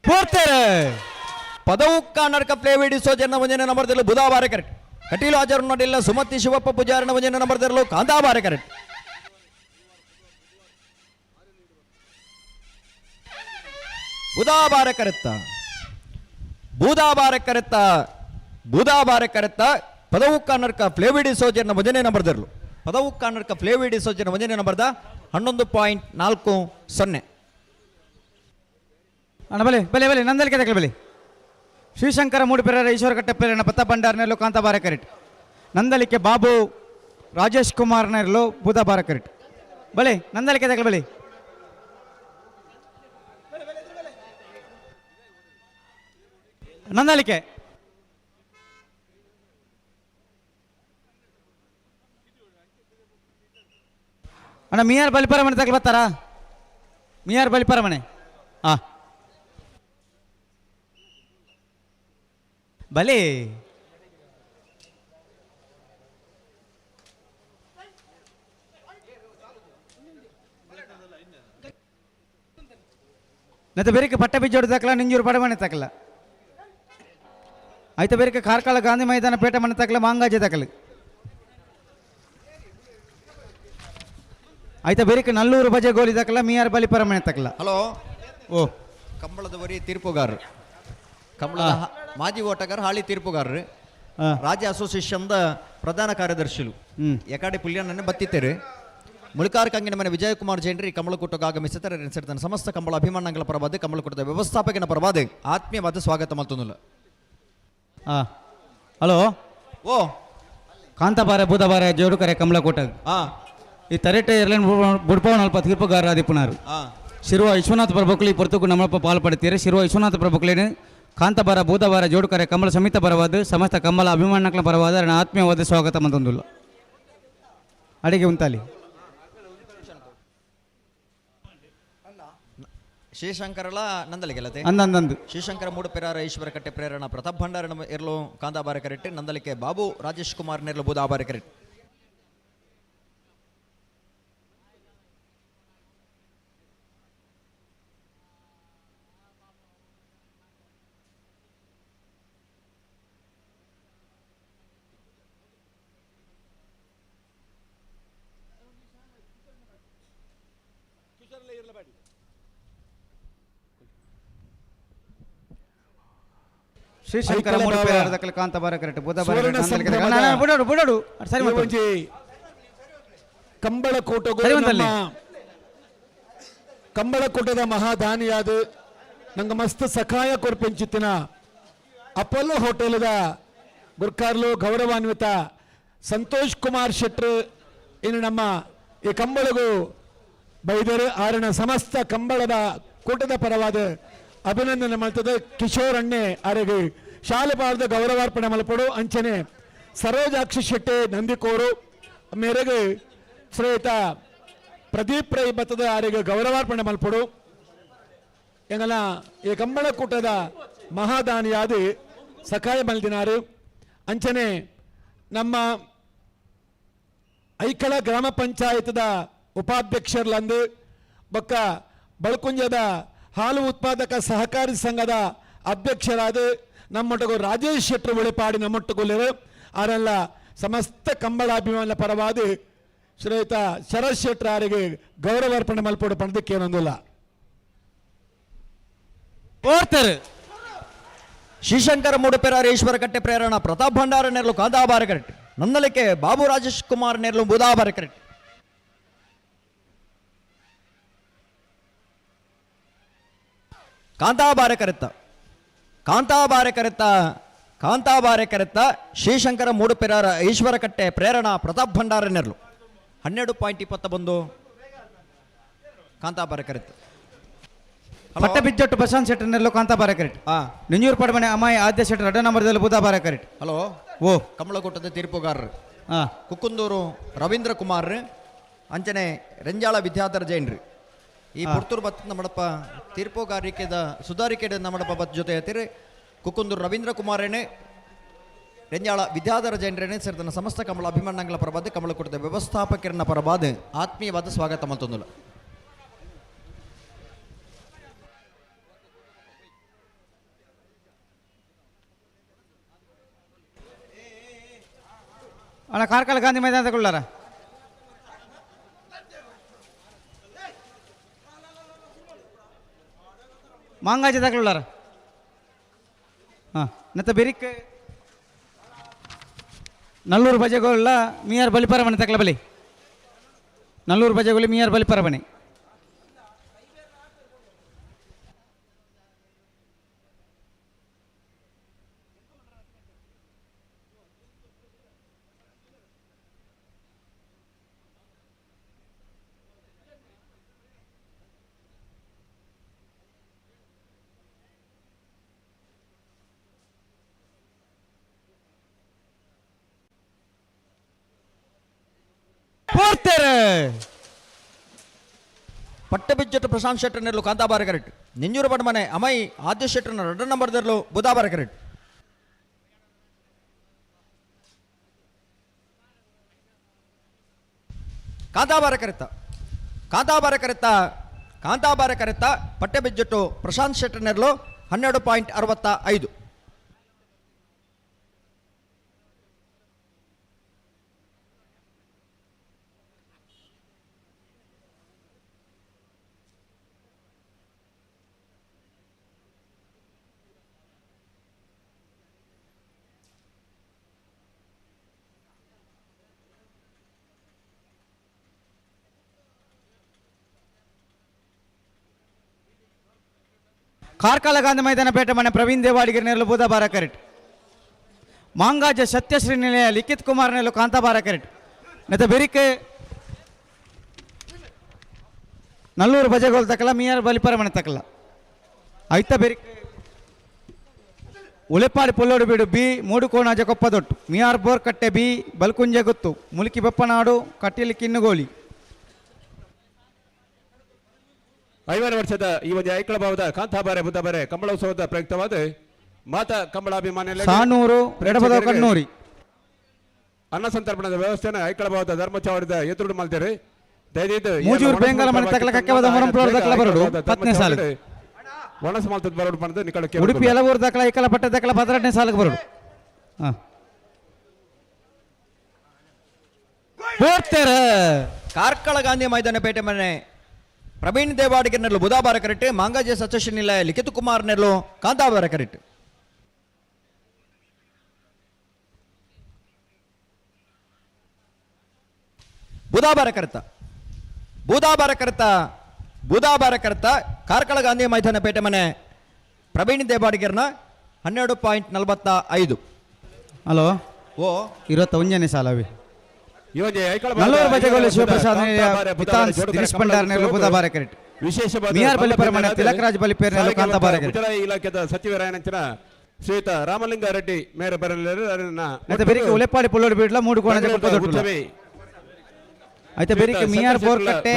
ಪೂರ್ತಿರೆ ಪದವು ಕನ್ನಡಕ ಪ್ಲೇವಿಡಿ ಸೋಜನ ಒಂಜನೆ ನಂಬರ್ ದಿಲ್ಲ ಬುಧಾಬಾರೆ ಕರೆಕ್ಟ್. ಕಟೀಲು ಆಚಾರ ನೋಡಿಲ್ಲ ಸುಮತಿ ಶಿವಪ್ಪ ಪೂಜಾರನ ಒಂಜನೆ ನಂಬರ್ ದಿರಲು ಕಾಂತಾಬಾರೆ ಕರೆಕ್ಟ್. ಬುಧಾಬಾರೆ ಕರೆತ್ತ ಬೂದಾಬಾರೆ ಕರೆತ್ತ ಬೂದಾಬಾರೆ ಕರೆತ್ತ ಪದವು ಕನ್ನಡಕ ಫ್ಲೇವಿಡಿ ಸೋಜನ ಒಂಜನೆ ನಂಬರ್ ದಿರಲು ಪದವು ಕನ್ನಡಕ ಫ್ಲೇವಿಡಿ ಸೋಜನ ಒಂಜನೆ ನಂಬರ್ದ 11.40. ಅಣ್ಣ ಬಲೆ ಬಲೆ ಬಲೆ ನಂದಲಿಕೆ ತಕಲಿ ಬಲೆ. ಶ್ರೀಶಂಕರ ಮೂಡುಪೆರರ ಈಶ್ವರ ಕಟ್ಟೆಪ್ಪೆರನ ಪತ್ತ ಭಂಡಾರನೆಲ್ಲೋ ಕಾಂತಾಬಾರ ಕರೆಕ್ಟ್. ನಂದಲಿಕೆ ಬಾಬು ರಾಜೇಶ್ ಕುಮಾರ್ನೆರ್ಲೋ ಬೂದಾಬಾರ ಕರೆಕ್ಟ್. ಬಲೆ ನಂದಲಿಕೆ ತಕಲಿ ಬಲೆ. ನಂದಲಿಕೆ ಅಣ್ಣ ಮಿಯಾರ್ ಬಲಿಪರ ಮನೆ ತಕಲಿ ಬರ್ತಾರಾ? ಮಿಯಾರ್ ಬಲಿಪರ ಮನೆ ಹಾಂ ಬಲೆ. ನತ್ತ ಬೇರೆಕ್ಕೆ ಪಟ್ಟ ಬಿಜ್ಜೋಡು ತಕಲ ನಿಂಜೂರು ಪಡಮನೆ ತಕಲ ಆಯ್ತ ಬೇರೆಕ್ಕೆ ಕಾರ್ಕಳ ಗಾಂಧಿ ಮೈದಾನ ಪೇಟೆ ಮನೆ ತಕಲ ಮಾಂಗಾಜೆ ತಕಲು ಆಯ್ತ ಬೇರೆಕ್ಕೆ ನಲ್ಲೂರು ಬಜೆ ಗೋಲಿ ತಕಲ ಮಿಯಾರ್ ಬಲಿಪರ ಮನೆ ತಕಲ. ಹಲೋ. ಓ ಕಂಬಳದವರಿ ತೀರ್ಪುಗಾರರು, ಕಂಬಳದ ಮಾಜಿ ಓಟಗಾರ ಹಾಳಿ ತೀರ್ಪುಗಾರರು, ರಾಜ್ಯ ಅಸೋಸಿಯೇಷನ್ದ ಪ್ರಧಾನ ಕಾರ್ಯದರ್ಶಿಲು ಎಕಾಡೆ ಪುಲ್ಯನನ್ನೇ ಬತ್ತಿತ್ತೇರು. ಮುಳಿಕಾರ ಕಂಗಿನ ಮನೆ ವಿಜಯಕುಮಾರ್ ಜೈನ್ರಿ ಕಮಲಕೂಟಕ್ಕೆ ಆಗಮಿಸುತ್ತಾರೆ. ಸಮಸ್ತ ಕಂಬಳ ಅಭಿಮಾನಗಳ ಪರವಾದ ಕಮಲಕೂಟದ ವ್ಯವಸ್ಥಾಪಕನ ಪರವಾದ ಆತ್ಮೀಯವಾದ ಸ್ವಾಗತ ಮಲ್ತೊಂದುಲ್ಲ. ಹಲೋ. ಓ ಕಾಂತಾಬಾರೆ ಬೂದಬಾರೆ ಜೋಡುಕರೆ ಕಮಲಕೂಟ. ಈ ತರೆಟೆ ಏರ್ಲೈನ್ ಬುಡ್ಪವನ್ ಅಲ್ಪ ತೀರ್ಪುಗಾರ ಆದಿಪ್ಪುನಾರು. ಶಿರುವ ವಿಶ್ವನಾಥ ಪ್ರಭುಕ್ಲಿ ಪೊರ್ತುಕು ನಮ್ಮಪ್ಪ ಪಾಲ್ಪಡ್ತೀರಿ. ಶಿರುವ ವಿಶ್ವನಾಥ ಪ್ರಭುಕ್ಲೇನು ಕಾಂತಬಾರ ಬೂದಬಾರ ಜೋಡುಕರೆ ಕಮಲ ಸಮಿತ ಪರವಾದ ಸಮಸ್ತ ಕಮಲ ಅಭಿಮಾನಗಳ ಪರವಾದ ನನ್ನ ಆತ್ಮೀಯವಾದ ಸ್ವಾಗತ ಮಂದೊಂದುಲ್ಲ. ಅಡಿಗೆ ಉಂತಾಲಿ ಶ್ರೀಶಂಕರಲ ನಂದಲಿಗೆ ಅಂದಂದು ಶ್ರೀಶಂಕರ ಮೂಡುಪೆರಾರ ಈಶ್ವರ ಕಟ್ಟೆ ಪ್ರೇರಣ ಪ್ರತಾಪ್ ಭಂಡಾರ ಇರ್ಲು ಕಾಂತಾಬಾರ ಕರೆಕ್ಟ್. ನಂದಲಿಕೆ ಬಾಬು ರಾಜೇಶ್ ಕುಮಾರ್ ನೆರ್ಲು ಬೂದಾಬಾರ ಕರೆಕ್ಟ್. ಶ್ರೀಶಂಕರ ಐಕಳ ಮೂಡುಪೆರಾರ ಬಾವ. ದಕ್ಕಲ ಕಾಂತಾಬಾರ ಕರೆಕ್ಟ್ ಬೂದಾಬಾರ ಸುವರ್ಣ ಕರೆಕ್ಟ್, ನಂದಲಿಕೆ ಸಂಭ್ರಮದ ಕರೆಕ್ಟ್. ಬುಡೋಡು, ಬುಡೋಡು. ಅದು ಸರಿ ಈ ಮಾತಾಡು. ಒಂಜಿ ಕಂಬಳಕೂಟಗೂ ಸರಿ ಒಂದಲ್ಲಿ. ನಮ್ಮ ಕಂಬಳಕೂಟದ ಮಹಾದಾನಿಯಾದ ನಂಗೆ ಮಸ್ತ್ ಸಖಾಯ ಕೊರ್ಪೆಂಚಿತ್ತಿನ ಅಪೋಲೋ ಹೋಟೆಲ್ದ ಗುರ್ಕಾರ್ಲು ಗೌರವಾನ್ವಿತ ಸಂತೋಷ್ ಕುಮಾರ್ ಶೆಟ್ರು ಇನ್ನು ನಮ್ಮ ಈ ಕಂಬಳಗೂ ಬೈದರು. ಆರಣ ಸಮಸ್ತ ಕಂಬಳದ ಕೂಟದ ಪರವಾದ ಅಭಿನಂದನೆ ಮಾಡ್ತದೆ. ಕಿಶೋರ್ ಅಣ್ಣೆ ಆರೆಗೆ ಶಾಲೆ ಪಾರದ ಗೌರವಾರ್ಪಣೆ ಮಲ್ಪಡು. ಅಂಚನೆ ಸರೋಜಾಕ್ಷಿ ಶೆಟ್ಟಿ ನಂದಿಕೋರು ಮೇರೆಗೆ ಶ್ರೇಯಿತ ಪ್ರದೀಪ್ ರೈ ಬತ್ತದ ಆರೆಗೆ ಗೌರವಾರ್ಪಣೆ ಮಲ್ಪಡು. ಎಂಗಲ ಈ ಕಂಬಳಕೂಟದ ಮಹಾದಾನಿಯಾದ ಸಖಾಯ ಮಲ್ದಿನಾರು. ಅಂಚನೆ ನಮ್ಮ ಐಕಳ ಗ್ರಾಮ ಪಂಚಾಯತ್ದ ಉಪಾಧ್ಯಕ್ಷರ್ಲಂದು ಬೊಕ್ಕ ಬಳಕುಂಜದ ಹಾಲು ಉತ್ಪಾದಕ ಸಹಕಾರಿ ಸಂಘದ ಅಧ್ಯಕ್ಷರಾದ ನಮ್ಮೊಟ್ಟಿಗೂ ರಾಜೇಶ್ ಶೆಟ್ಟರು ಒಳಿಪಾಡಿ ನಮ್ಮೊಟ್ಟುಗೊಲ್ಲರು. ಅವರೆಲ್ಲ ಸಮಸ್ತ ಕಂಬಳಾಭಿಮಾನ ಪರವಾದ ಶ್ರೇಯುತ ಶರತ್ ಶೆಟ್ಟರ್ ಅವರಿಗೆ ಗೌರವಾರ್ಪಣೆ ಮಲ್ಪಡು ಪಣದಕ್ಕೇನೊಂದಿಲ್ಲ. ಓಡ್ತಾರೆ. ಶ್ರೀಶಂಕರ ಮೂಡುಪೆರಾರ ಈಶ್ವರ ಕಟ್ಟೆ ಪ್ರೇರಣ ಪ್ರತಾಪ್ ಭಂಡಾರ ನೆರಳು ಕಾಂತಾಬಾರ ಕರೆಕ್ಟ್. ನಂದಲಿಕೆ ಬಾಬು ರಾಜೇಶ್ ಕುಮಾರ್ ನೆರಳು ಬೂದಾಬಾರ ಕರೆಕ್ಟ್. ಕಾಂತಾಬಾರ ಕರೆತ್ತ ಕಾಂತಾಬಾರೆ ಕರೆತ್ತ ಕಾಂತಾಬಾರೆ ಕರೆತ್ತ ಶ್ರೀಶಂಕರ ಮೂಡುಪೆರಾರ ಈಶ್ವರ ಕಟ್ಟೆ ಪ್ರೇರಣಾ ಪ್ರತಾಪ್ ಭಂಡಾರ ನೆರಳು 12.21 ಕಾಂತಾಬಾರೆ ಕರೆತ್ತ. ಪಟ್ಟ ಬಿಜ್ಜೊಟ್ಟು ಪ್ರಶಾಂತ್ ಶೆಟ್ಟರ್ ನೆರಳು ಕಾಂತಾಬಾರೆ ಕರೆಕ್ಟ್. ನಿಂಜೂರು ಪಡಮನೆ ಅಮ್ಮಾಯಿ ಆದ್ಯ ಶೆಟ್ಟರ್ ಅಡ್ಡ ನಂಬರ್ದಲ್ಲಿ ಬೂದಾಬಾರೆ ಕರೆಕ್ಟ್. ಹಲೋ. ಓ ಕಮಲಕೂಟದ ತೀರ್ಪುಗಾರರು ಕುಕ್ಕುಂದೂರು ರವೀಂದ್ರ ಕುಮಾರ್ ಅಂಚನೆ ರೆಂಜಾಳ ವಿದ್ಯಾಧರ ಜೈನ್ರಿ ಈ ಪುರ್ತೂರು ಬತ್ ನಮ್ಮಡಪ್ಪ ತೀರ್ಪುಗಾರಿಕೆದ ಸುಧಾರಿಕೆದ ನಮ್ಮಡಪ್ಪ ಬತ್ ಜೊತೆ ಹೇಳ್ತೀರಿ. ಕುಕ್ಕುಂದೂರು ರವೀಂದ್ರ ಕುಮಾರೇನೆ ರೆಂಜಾಳ ವಿದ್ಯಾಧರ ಜೈನ್ರೇನೆ ಸೇರಿದ ಸಮಸ್ತ ಕಮಲ ಅಭಿಮಾನಗಳ ಪರವಾದ ಕಮಲಕೂಟದ ವ್ಯವಸ್ಥಾಪಕರನ್ನ ಪರವಾದ ಆತ್ಮೀಯವಾದ ಸ್ವಾಗತ ಮತ್ತೊಂದು. ಅಣ್ಣ ಕಾರ್ಕಳ ಗಾಂಧಿ ಮೈದಾನ ತಗೊಳ್ಳಾರ. ಮಾಂಗಾಜಿ ತಗೊಳ್ಳಾರ. ಹಾಂ ನತ್ತ ಬೆರಿಕ್ ನಲ್ಲೂರು ಬಜೆಗೊಳ್ಳ ಮಿಯಾರ್ ಬಲಿಪರಮಣೆ ತಕಲ ಬಲಿ. ನಲ್ಲೂರು ಬಜೆಗೊಳ್ಳಿ ಮಿಯಾರ್ ಬಲಿಪರಮಣೆ. ಪಟ್ಟಬಿಜ್ಜಟ್ಟು ಪ್ರಶಾಂತ್ ಶೆಟ್ಟರ್ ನೆರಳು ಕಾಂತಾಬಾರ ಕರೆಕ್ಟ್. ನಿಂಜೂರು ಮನೆ ಅಮೈ ಆದ್ಯ ಶೆಟ್ಟರ್ನ 2 ನಂಬರ್ ದರ್ಲು ಬುಧಾಬಾರ ಕರೆಕ್ಟ್. ಕಾಂತಾಬಾರ ಕರೆತ್ತ ಕಾಂತಾಬಾರ ಕರೆತ್ತ ಕಾಂತಾಬಾರ ಕರೆತ್ತ ಪಟ್ಟೆಬಿಜ್ಜಟ್ಟು ಪ್ರಶಾಂತ್ ಶೆಟ್ಟರ್ ನೆರಳು 12.65. ಕಾರ್ಕಳ ಗಾಂಧಿ ಮೈದಾನ ಪೇಟೆ ಮನೆ ಪ್ರವೀಣ್ ದೇವಾಡಿಗರ ನೆರಳು ಬೂದಾಬಾರ ಕರೆಕ್ಟ್. ಮಾಂಗಾಜ ಸತ್ಯಶ್ರೀ ನಿಲಯ ಲಿಖಿತ್ ಕುಮಾರ್ ನೆರಳು ಕಾಂತಾಬಾರ ಕರೆಕ್ಟ್. ನೆತ್ತ ಬೆರಿಕೆ ನಲ್ಲೂರು ಬಜೆಗೋಲ್ ತಕಲ ಮಿಯಾರ್ ಬಲಿಪರ ಮನೆ ತಕಲ ಐತ ಬೆರಿಕೆ ಉಲೆಪಾಡಿ ಪೊಲ್ಲೋಡು ಬೀಡು ಬಿ ಮೂಡುಕೋಣಾಜ ಕೊಪ್ಪದೊಟ್ಟು ಮಿಯಾರ್ ಬೋರ್ಕಟ್ಟೆ ಬಿ ಬಲ್ಕುಂಜೆ ಗುತ್ತು ಮುಲ್ಕಿ ಬೆಪ್ಪನಾಡು ಕಟೀಲು ಕಿನ್ನುಗೋಲಿ. 50 ವರ್ಷದ ಈ ಒಂದು ಐಕಳ ಭಾವದ ಕಾಂತಾಬಾರೆ ಬುದ್ಧಬಾರೆ ಕಂಬಳೋತ್ಸವದ ಪ್ರಯುಕ್ತವಾದ ಮಾತಾ ಕಂಬಳಾಭಿಮಾನಿ ಸಾನೂರು ಎಡಬದ ಕಣ್ಣೂರಿ ಅನ್ನ ಸಂತರ್ಪಣದ ವ್ಯವಸ್ಥೆಯನ್ನು ಐಕಳ ಭಾವದ ಧರ್ಮಚಾವಡಿದ ಎದುರು ಮಲ್ತೇರಿ. ದಯವಿಟ್ಟು ಮೂಜೂರು ಬೆಂಗಾಲ ಮನೆ ತಕಲ ಕಕ್ಕವದ ಮೊರಂಪ್ಲೋರ್ ದಕಲ ಬರಡು ಪತ್ನಿ ಸಾಲು ಒಣಸ ಮಾಲ್ತದ ಬರಡು ಪಂದ ನಿಕಳ ಉಡುಪಿ ಯಲವೂರು ದಕಲ ಐಕಲ ಪಟ್ಟ ದಕಲ 12ನೇ ಸಾಲಕ್ಕೆ ಬರಡು. ಕಾರ್ಕಳ ಗಾಂಧಿ ಮೈದಾನ ಪೇಟೆ ಮನೆ ಪ್ರವೀಣ್ ದೇವಾಡಿಗೆ ನೆರಳು ಬುಧಾಬಾರ ಕರೆಕ್ಟ್. ಮಾಂಗಾಜೆ ಸಚೇಶ್ ನಿಲಯ ಲಿಖಿತ್ ಕುಮಾರ್ ನೆರಳು ಕಾಂತಾಬಾರ ಕರೆಕ್ಟ್. ಬುಧಾಬಾರ ಕರೆತ ಬುಧಾಬಾರ ಕರೆತ ಬುಧಾಬಾರ ಕರೆತ ಕಾರ್ಕಳ ಗಾಂಧಿ ಮೈದಾನ ಪೇಟೆ ಮನೆ ಪ್ರವೀಣ್ ದೇವಾಡಿಗರ್ನ 12.45. ಹಲೋ ಓ 21ನೇ ಸಾಲವಿ ಶಿವಪ್ರಸಾದ್ ದಿನೇಶ್ ಭಂಡಾರ್ ನೆರಳು ಬುಧಾಬಾರ ಕರೆಕ್ಟ್. ಮಿಯಾರ್ ಬಲಿಪರ ಮನೆ ತಿಲಕರಾಜ್ ಬಲಿಪೇರ್ ನೆರಳು ಕಾಂತಾಬಾರ ಕರೆಕ್ಟ್. ಮುಜರಾಯಿ ಇಲಾಖೆದ ಸಚಿವರಾಯನಂಚಿನ ಶ್ರೀಯುತ ರಾಮಲಿಂಗ ರೆಡ್ಡಿ ಮೇರೆ ಬರಲಿಲ್ಲ. ಮತ್ತೆ ಬೆರಿಕೆ ಉಲೆಪಾಡಿ ಪುಲ್ಲೋಡು ಬೀಡ್ಲ ಮೂಡುಕೋಣ ಐತೆ ಬೆರಿಕೆ ಮಿಯಾರ್ ಬೋರ್ಕಟ್ಟೆ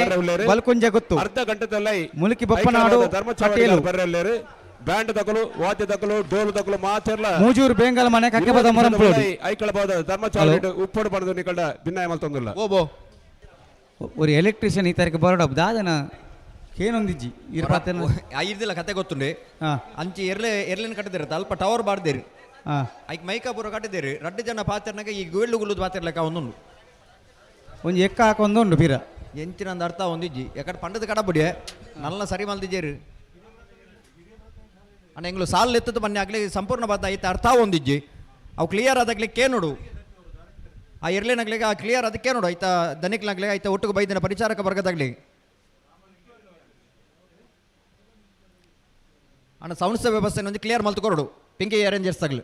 ಬಲ್ಕುಂಜ ಗುತ್ತು ಅರ್ಧ ಗಂಟೆದಲ್ಲಿ ಮುಲುಕಿ ಬಪ್ಪನಾಡು ಕಟೀಲು ಬರಲಿಲ್ಲ. ಬ್ಯಾಂಡ್ ತಕಲು ವಾದ್ಯ ತಕಲು ಡೋಲು ತಕಲು ಮಾತೆರ್ಲ ಮೂಜೂರು ಬೇಂಗಲ್ ಮನೆ ಕಕ್ಕೆಬದ ಮೊರಂಪ್ಲೋಡು ಐಕಳಬಾದ ಧರ್ಮಚಾವಡಿ ಉಪ್ಪಡು ಪಡೆದು ನಿಕಲ್ಡ ಭಿನ್ನಾಯ ಮಲ್ತೊಂದುಲ್ಲ. ಓಬೋ ஒரு ಎಲೆಕ್ಟ್ರಿಷಿಯನ್ ಈ ತಾರೀಕು ಬರೋಡ ದಾದನ ಏನೊಂದಿಜ್ಜಿ ಇರ್ ಪಾತೆನ ಇರ್ದಿಲ್ಲ ಕತೆ ಗೊತ್ತುಂಡೆ. ಅಂಚಿ ಎರ್ಲೆ ಎರ್ಲಿನ ಕಟ್ಟಿದಿರ ಅಲ್ಪ ಟವರ್ ಬಾರ್ದೇರಿ ಐಕ್ ಮೈಕಾ ಪೂರ ಕಟ್ಟಿದೇರಿ ರಡ್ಡು ಜನ ಪಾತೆರ್ನಾಗ ಈ ಗುಳ್ಳು ಗುಳ್ಳುದು ಪಾತೆರ್ಲಕ್ಕ ಒಂದೊಂದು ಒಂಜಿ ಎಕ್ಕ ಹಾಕೊಂದುಂಡು ಬೀರ ಎಂಚಿನ ಅರ್ಥ ಒಂದಿಜ್ಜಿ ಯಾಕಡೆ ಪಂಡದ ಕಡಬುಡಿ ನಲ್ಲ ಸರಿ ಮಲ್ದಿಜೇರು ಅಣ್ಣ ಎಂಗ್ಲು ಸಾಲು ಎತ್ತದ ಬನ್ನಿ ಆಗಲಿ ಸಂಪೂರ್ಣ ಬಾದ ಐತೆ ಅರ್ಥ ಒಂದಿಜ್ಜಿ ಅವು ಕ್ಲಿಯರ್ ಆದಾಗ್ಲಿಕ್ಕೆ ನೋಡು ಆ ಎರ್ಲಿನಾಗ್ಲಿಕ್ಕೆ ಆ ಕ್ಲಿಯರ್ ಅದಕ್ಕೆ ನೋಡು ಆಯ್ತಾ ದನಿಕ್ಲಾಗ್ಲಿ ಆಯ್ತಾ ಒಟ್ಟಿಗೆ ಬೈದಿನ ಪರಿಚಾರಕ ವರ್ಗದಾಗ್ಲಿ ಅಣ್ಣ ಸೌಂಡ್ಸ್ ವ್ಯವಸ್ಥೆ ಒಂದು ಕ್ಲಿಯರ್ ಮಲ್ತು ಕೊರಡು ಪಿಂಕಿ ಅರೇಂಜರ್ಸ್ ಆಗಲಿ.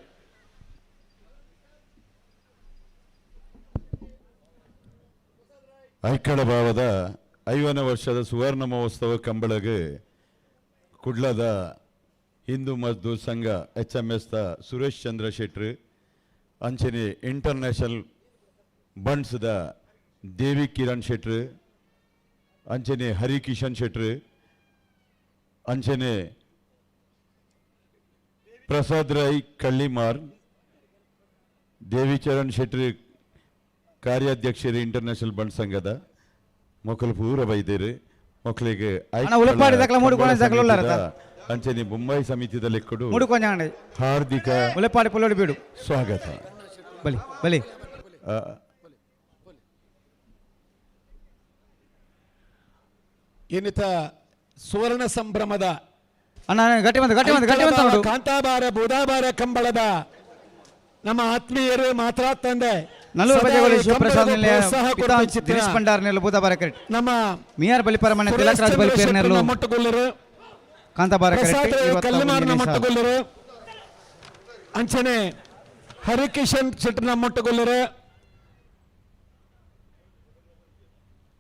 ಐಕಳ ಭಾವದ 50ನೇ ವರ್ಷದ ಸುವರ್ಣ ಮಹೋತ್ಸವ ಕಂಬಳಗೆ ಕುಡ್ಲದ ಹಿಂದೂ ಮಜ್ದೂರ್ ಸಂಘ HMS the Suresh Chandra Shettar ಅಂಚನೆ ಇಂಟರ್ನ್ಯಾಷನಲ್ ಬಂಡ್ಸ್ದ ದೇವಿ ಕಿರಣ್ ಶೆಟ್ರು ಅಂಚನೆ ಹರಿಕಿಶನ್ ಶೆಟ್ರು ಅಂಚನೆ ಪ್ರಸಾದ್ ರೈ ಕಳ್ಳಿಮಾರ್ ದೇವಿಚರಣ್ ಶೆಟ್ರು ಕಾರ್ಯಾಧ್ಯಕ್ಷರು ಇಂಟರ್ನ್ಯಾಷನಲ್ ಬಂಡ್ ಸಂಘದ ಮೊಕ್ಕಲು ಪೂರ ಬೈದೇರು ಮಕ್ಕಳಿಗೆ ಅಂಚನೆ ಮುಂಬೈ ಸಮಿತಿದಲ್ಲಿ ಕೊಡು ಹಾರ್ದಿಕ ಸ್ವಾಗತ. ಬಲಿ ಬಲಿ. ಏನಿತ ಸುವರ್ಣ ಸಂಭ್ರಮದ ಅಣ್ಣ ಗಟ್ಟಿ ಬಂತು ಗಟ್ಟಿ ಬಂತು ಗಟ್ಟಿ ಬಂತು ನೋಡು. ಕಾಂತಾಬಾರ ಬೂದಾಬಾರ ಕಂಬಳದ ನಮ್ಮ ಆತ್ಮೀಯರು ಮಾತ್ರ ತಂದೆ ನಲ್ಲೂರು ಸದಾ ಬಜಗೋಳಿ ಈ ಶಿವಪ್ರಸಾದ್ ಕಂಬಳದ ನಿಲಯ ಪ್ರೋತ್ಸಾಹ ಪಿತಾ ಕೊಡುವ ಚಿತ್ರ. ದಿನೇಶ್ ಭಂಡಾರ್ ನೆಲ್ಲು ಬೂದಾಬಾರ ಕರೆಕ್ಟ್ ನಮ್ಮ ಮಿಯಾರ್ ಬಲಿಪರಮನೆ ಸುರೇಶ್ ತಿಲಕರಾಜ್ ಚಂದ್ರ ಬಲಿಪೇರ್ ಶೆಟ್ಟರ್ನ ನೆಲ್ಲು ಮೊಟ್ಟುಗೊಲ್ಲರು ಕಾಂತಾಬಾರ ಪ್ರಸಾದ್ ಕರೆಕ್ಟ್ ರೈ ಕಲ್ಲುಮಾರನ 21 ಮೊಟ್ಟುಗೊಲ್ಲರು ಅಂಚನೆ ಹರಿಕಿಶನ್ ಶೆಟ್ಟರ್ನ ಮೊಟ್ಟುಗೊಲ್ಲರು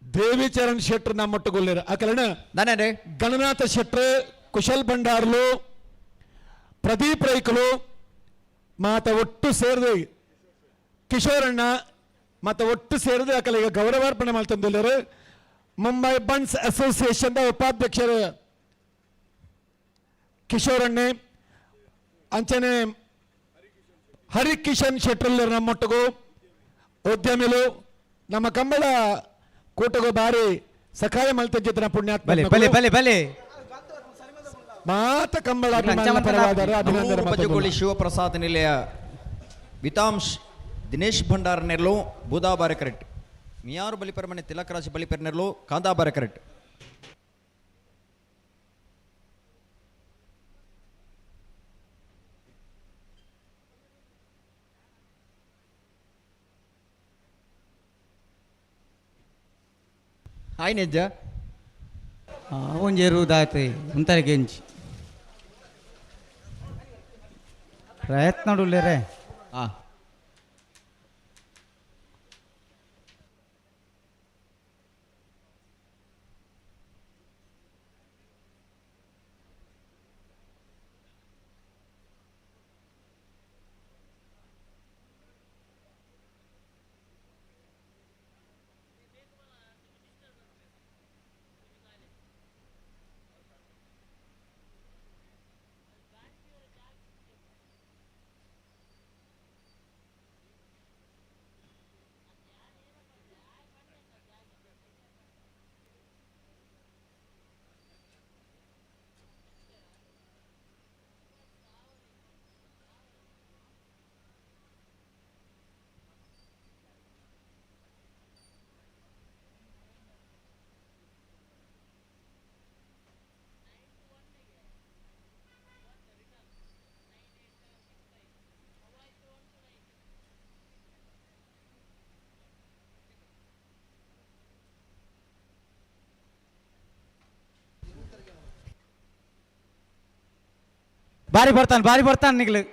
ದೇವಿಚರಣ್ ಶೆಟ್ಟರ್ನ ಮೊಟ್ಟುಗೊಲ್ಲರು ಆ ಕಾರಣ ಗಣನಾಥ ಶೆಟ್ರು ಕುಶಲ್ ಭಂಡಾರ್ಲು ಪ್ರದೀಪ್ ರೈಕಲು ಮಾತ ಒಟ್ಟು ಸೇರಿದು ಕಿಶೋರಣ್ಣ ಮಾತ ಒಟ್ಟು ಸೇರಿದು ಅಕಲಿಗೆ ಗೌರವಾರ್ಪಣೆ ಮಾಡ್ತಂದಿಲ್ಲರು ಮುಂಬೈ ಬಂಡ್ಸ್ ಅಸೋಸಿಯೇಷನ್ ಉಪಾಧ್ಯಕ್ಷರು ಕಿಶೋರಣ್ಣೆ ಅಂಚನೆ ಹರಿಕಿಶನ್ ಶೆಟ್ರಲ್ಲರ್ ನಮ್ಮೊಟ್ಟಿಗೂ ಉದ್ಯಮಿಲು ನಮ್ಮ ಕಂಬಳ ಕೂಟಗೂ ಬಾರಿ ಸಖಾಯ ಮಲ್ತಜ್ಜಿತನ ಪುಣ್ಯಾತ್ಮ ಬಲೆ ಬಲೆ ಬಲೆ ಬಲೆ ಮಾತ ಕಂಬಳ ಅಭಿಮಾನಿಗಳ ಪರವಾದರ ಅಭಿನಂದನೆ ನಲ್ಲೂರು ಬಜಗೋಳಿ ಶಿವಪ್ರಸಾದ್ ನಿಲಯ ವಿತಾಂಶ್ Dinesh Bhandar ನೆರ್ಲು ಬೂದಾಬಾರೆ correct ಮಿಯಾರು ಬಲಿಪರಮನೆ ತಿಲಕರಾಜ್ ಬಲಿಪೆರ್ ನೆರ್ಲು ಕಾಂತಾಬಾರೆ correct. Hi ನಿಜ ಒಂಜೇರು ದಾತೆ ಉಂತಾರೆ ಗೆಂಜಿ ಪ್ರಯತ್ನ ಉಲ್ಲೇರೆ. ಹಾಂ ಬಾರಿ ಬರ್ತಾನೆ ಬಾರಿ ಬರ್ತಾನೆ ನಿಗ್ಲು.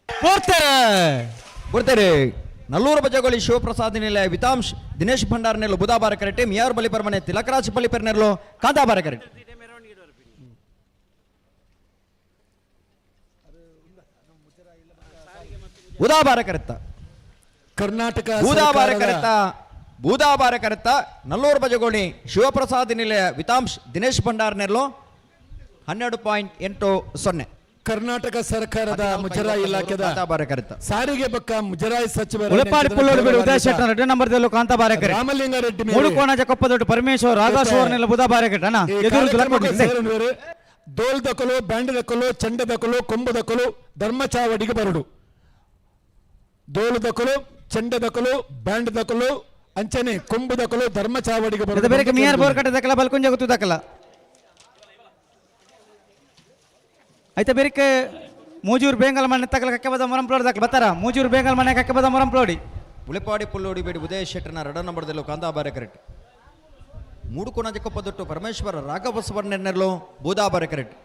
ಬರ್ತಾರೆ ಬರ್ತಾರೆ. ನಲ್ಲೂರು ಬಜಗೋಳಿ ಶಿವಪ್ರಸಾದ್ ನಿಲಯ ವಿತಾಂಶ್ ದಿನೇಶ್ ಭಂಡಾರ್ ನೆಲ್ಲು ಬುಧಾಬಾರ ಕರೆಕ್ಟ್, ಮಿಯಾರ್ ಬಲಿಪರ್ಮನೆ ತಿಲಕರಾಜ್ ಬಲಿಪರ್ ನೆಲ್ಲು ಕಾಂತಾಬಾರ ಕರೆಕ್ಟ್. ಬುಧಾಬಾರ ಕರೆತ್ತ ಕರ್ನಾಟಕ ಬೂದಾಬಾರ ಸರ್ಕಾರದ ಕರೆತ್ತ ಬೂದಾಬಾರ ಕರೆತ್ತ ನಲ್ಲೂರು ಬಜಗೋಳಿ ಶಿವಪ್ರಸಾದ್ ನಿಲಯ ವಿತಾಂಶ್ ದಿನೇಶ್ ಭಂಡಾರ್ ನೆಲ್ಲು 12.80. ಕರ್ನಾಟಕ ಸರ್ಕಾರದ ಮುಜರಾಯಿ ಇಲಾಖೆದ ಸಾರಿಗೆ ಬಕ್ಕ ಮುಜರಾಯಿ ಸಚಿವರು ಉಳಪಾಡಿ ಪುಲ್ಲೋಡು ಬಿಡು ಉದಯ ಶೆಟ್ಟರ್ ರೆಡ್ಡಿ ನಂಬರ್ ದೆಲ್ಲು ಕಾಂತಾಬಾರೆ ಕರೆಕ್ಟ್. ರಾಮಲಿಂಗಾರೆಡ್ಡಿ ಮೇರೆ. ಮೂಡು ಕೋಣ ಜಕೊಪ್ಪದೊಡ್ಡು ಪರಮೇಶ್ವರ್ ರಾಘಾಶ್ವರ್ ನೆಲ್ಲ ಬುಧಾಬಾರೆ ಕರೆಕ್ಟ್ ಅಣ್ಣ. ಈ ಎದುರು ಕಾರ್ಯಕ್ರಮಕ್ಕೆ ಲಕ್ಕೊಡು. ಸೇರನುವರು ದೋಲ್ ದಕಲು ಬ್ಯಾಂಡ್ ದಕಲು ಚಂಡ ದಕಲು ಕೊಂಬು ದಕಲು ಧರ್ಮಚಾವಡಿಗೆ ಬರಡು. ದೋಲು ದಕಲು ಚಂಡ ದಕಲು ಬ್ಯಾಂಡ್ ದಕಲು ಅಂಚನೆ ಕೊಂಬುದಕಲು ಧರ್ಮಚಾವಡಿಗೆ ಇದು ಬೇರೆ ಮಿಯಾರ್ ಬೋರ್ ಕಟ್ಟೆ ದಕ್ಕಲ ಬಲ್ಕುಂಜ ಗೊತ್ತು ದಕ್ಕಲ. ಐತ ಬೇರಿಕೆ ಮೂಜೂರು ಬೇಂಗಲ್ ಮನೆ ತಕಲ ಕಕ್ಕೆ ಬದ ಮೊರಂಪ್ಲೋಡಿ ದಕ್ಕಲ ಬತ್ತಾರ ಮೂಜೂರು ಬೇಂಗಲ್ ಮನೆ ಕಕ್ಕೆ ಬದ ಮೊರಂಪ್ಲೋಡಿ. ಉಳಿಪಾಡಿ ಪುಲ್ಲೋಡಿ ಬೇಡಿ ಉದಯ ಶೆಟ್ಟರ್ನ ರಡ ನಂಬರ್ದಲ್ಲೂ ಕಾಂತಾಬಾರೆ ಕರೆಕ್ಟ್. ಮೂಡುಕೋಣ ಜಕ್ಕಪ್ಪದೊಟ್ಟು ಪರಮೇಶ್ವರ ರಾಘವ ಸುವರ್ಣನೆರ್ಲು ಬೂದಾಬಾರೆ ಕರೆಕ್ಟ್.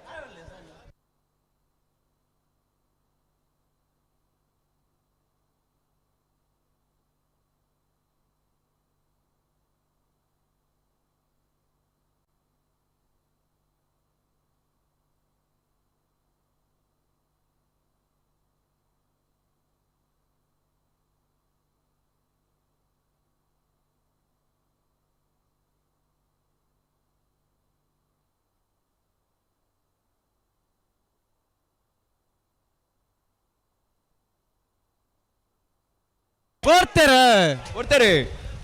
ಕೊಡ್ತಾರೆ ಕೊಡ್ತಾರೆ.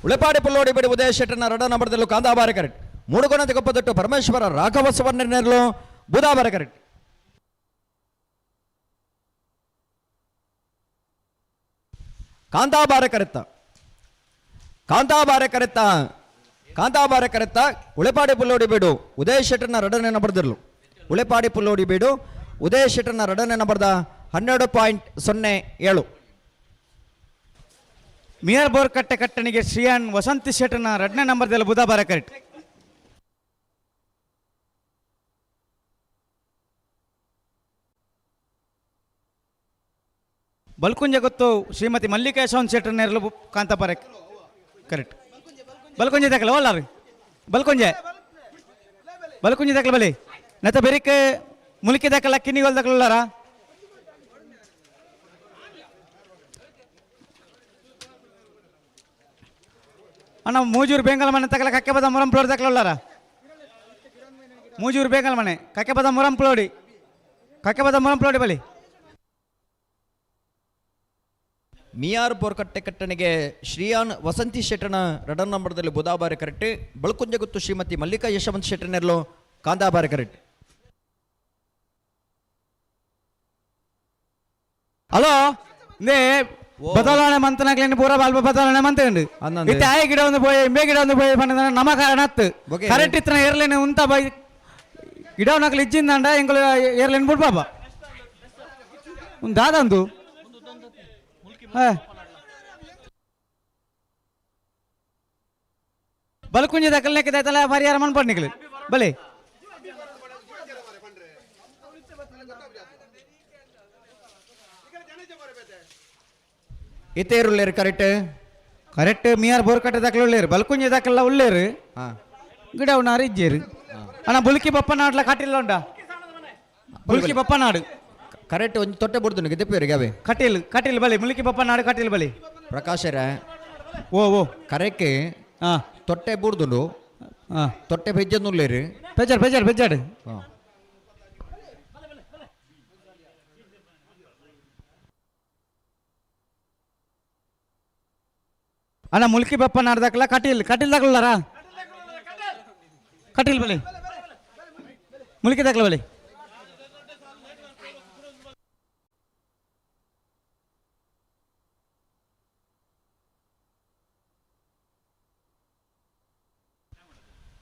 ಉಳೆಪಾಡಿ ಪುಲ್ಲೋಡಿ ಬೇಡಿ ಉದಯ ಶೆಟ್ಟರ್ನ ರಡ ನಂಬರ್ದಲ್ಲೂ ಕಾಂತಾಬಾರೆ ಕರೆಕ್ಟ್. ಮೂಡುಕೋಣ ಜಕ್ಕಪ್ಪದೊಟ್ಟು ಪರಮೇಶ್ವರ ರಾಘವ ಸುವರ್ಣನೆರ್ಲು ಬೂದಾಬಾರೆ ಕರೆಕ್ಟ್. ಕಾಂತಾಬಾರೆ ಕರೆತ್ತ ಕಾಂತಾಬಾರೆ ಕರೆತ್ತ ಕಾಂತಾಬಾರೆ ಕರೆತ್ತ ಉಳೆಪಾಡಿ ಪುಲ್ಲೋಡಿ ಬೇಡು ಉದಯ ಶೆಟ್ಟರ್ನ ರಡನೆ ನಂಬರ್ದಿರ್ಲು. ಉಳೆಪಾಡಿ ಪುಲ್ಲೋಡಿ ಬೇಡು ಉದಯ ಶೆಟ್ಟರ್ನ ರಡನೆ ನಂಬರ್ದ 12.07. ಮಿಯರ್ ಬೋರ್ ಕಟ್ಟೆ ಕಟ್ಟಣಿಗೆ ಶ್ರೀಯಾನ್ ವಸಂತಿ ಶೆಟ್ಟರ್ನ ರಡ್ನೇ ನಂಬರ್ದಲ್ಲಿ ಬುಧಾಬಾರ ಕರೆಕ್ಟ್. ಬಲ್ಕುಂಜ ಗೊತ್ತು ಶ್ರೀಮತಿ ಮಲ್ಲಿಕಾ ಯಶವಂತ್ ಶೆಟ್ಟರ್ ನೇರಲು ಕಾಂತಾಬಾರೆ ಕರೆಕ್ಟ್. ಬಲ್ಕುಂಜ ದಾಖಲೆ ಒಲ್ಲ ರೀ ಬಲ್ಕುಂಜೆ ಬಲ್ಕುಂಜೆ ದಾಖಲೆ ಬಲಿ ನತ ಬೆರಿಕೆ ಮುಲಿಕೆ ದಾಖಲೆ ಕಿನ್ನಿಗೋಲ್ ದಾಖಲಾರ. ಅಣ್ಣ ಮೂಜೂರು ಬೇಂಗಲ್ ಮನೆ ತಗಲ ಕಕ್ಕೆ ಬದ ಮುರಂಪ್ಲೋಡಿ ದಾಖಲಾರ. ಮೂಜೂರು ಬೇಂಗಲ್ ಮನೆ ಕಕ್ಕೆ ಬದ ಮುರಂಪ್ಲೋಡಿ ಕಕ್ಕೆ ಬದ ಮುರಂಪ್ಲೋಡಿ ಬಲಿ. ಮಿಯಾರ್ ಬೋರ್ಕಟ್ಟೆ ಕಟ್ಟಣಿಗೆ ಶ್ರೀಯಾನ್ ವಸಂತಿ ಶೆಟ್ಟರ್ನ ರಡನ್ ನಂಬರ್ದಲ್ಲಿ ಬುಧಾಬಾರೆ ಕರೆಕ್ಟ್. ಬಳ್ಕುಂಜಗುತ್ತು ಶ್ರೀಮತಿ ಮಲ್ಲಿಕಾ ಯಶವಂತ್ ಶೆಟ್ಟರ್ನೆರ್ಲು ಕಾಂದಾಬಾರೆ ಕರೆಕ್ಟ್. ಹಲೋ ಇಂದೇ ಬದಲಾವಣೆ ಮಂತನಾಗ್ಲೇನು ಪೂರ ಅಲ್ಪ ಬದಲಾವಣೆ ಮಂತ ಉಂಡು. ಅಂದಂದೆ. ಇತ್ತೆ ಆಯ ಗಿಡ ಒಂದು ಪೋಯೆ ಇಂಬೆ ಗಿಡ ಒಂದು ಪೋಯೆ ಪಂಡ ನಮ ಕಾರಣ ಅತ್ತು. ಬೊಕೆ. ಕರೆಕ್ಟ್ ಇತ್ತನ ಏರ್ಲೇನೆ ಉಂತ ಬೈ ಗಿಡವನಾಗ್ಲಿ ಇಜ್ಜಿಂದಾಂಡ ಎಂಕುಲು ಏರ್ಲೇನು ಬುಡ್ಬಾಬ ಒಂದು ದಾದಂದು. ಬಲ್ಕುಂಜಿ ದಕ್ಕಲ್ನೆಕ್ಕೆ ದಾಯ್ತಲ್ಲ ಪರಿಹಾರ ಮನ್ಪಡ್ ನಿಕ್ಲು ಬಲೆ. ಇತೇರುಳ್ಳೇರು ಕರೆಕ್ಟ್. ಕರೆಕ್ಟ್ ಮಿಯಾರ್ ಬೋರ್ ಕಟ್ಟೆ ದಾಖಲೆ ಉಳ್ಳೇರು ಬಲ್ಕುಂಜಿ ದಾಖಲ ಉಳ್ಳೇರು ಗಿಡ ಉಣ್ಣಾರು ಇಜ್ಜೇರು. ಅಣ್ಣ ಬುಲ್ಕಿ ಬಪ್ಪನಾಡ್ಲ ಕಟ್ಟಿಲ್ಲ ಉಂಡ ಬುಲ್ಕಿ ಬಪ್ಪನಾಡು ಕರೆಕ್ಟ್ ಒಂದು ತೊಟ್ಟೆ ಬುಡ್ದು ಗೆದ್ದಪ್ಪಿಯರಿಗೆ ಅವೇ. ಕಟೀಲ್ ಕಟೀಲ್ ಬಲಿ ಮುಲ್ಕಿ ಬಪ್ಪನಾಡು ಕಟೀಲ್ ಬಲಿ. ಪ್ರಕಾಶರ ಓ ಓ ಕರೆಕ್ಟ್ ತೊಟ್ಟೆ ಬುಡ್ದುಂಡು ತೊಟ್ಟೆ ಬೆಜ್ಜಂದುಳ್ಳೇರು. ಬೆಜ್ಜಾಡು ಬೆಜ್ಜಾಡು ಬೆಜ್ಜಾಡು. ಅಣ್ಣ ಮುಲ್ಕಿ ಬಪ್ಪನಾಡು ದಾಖಲ ಕಟೀಲ್ ಕಟೀಲ್ ದಾಖಲಾರ ಕಟೀಲ್ ಬಲಿ ಮುಲ್ಕಿ ದಾಖಲ ಬಲಿ.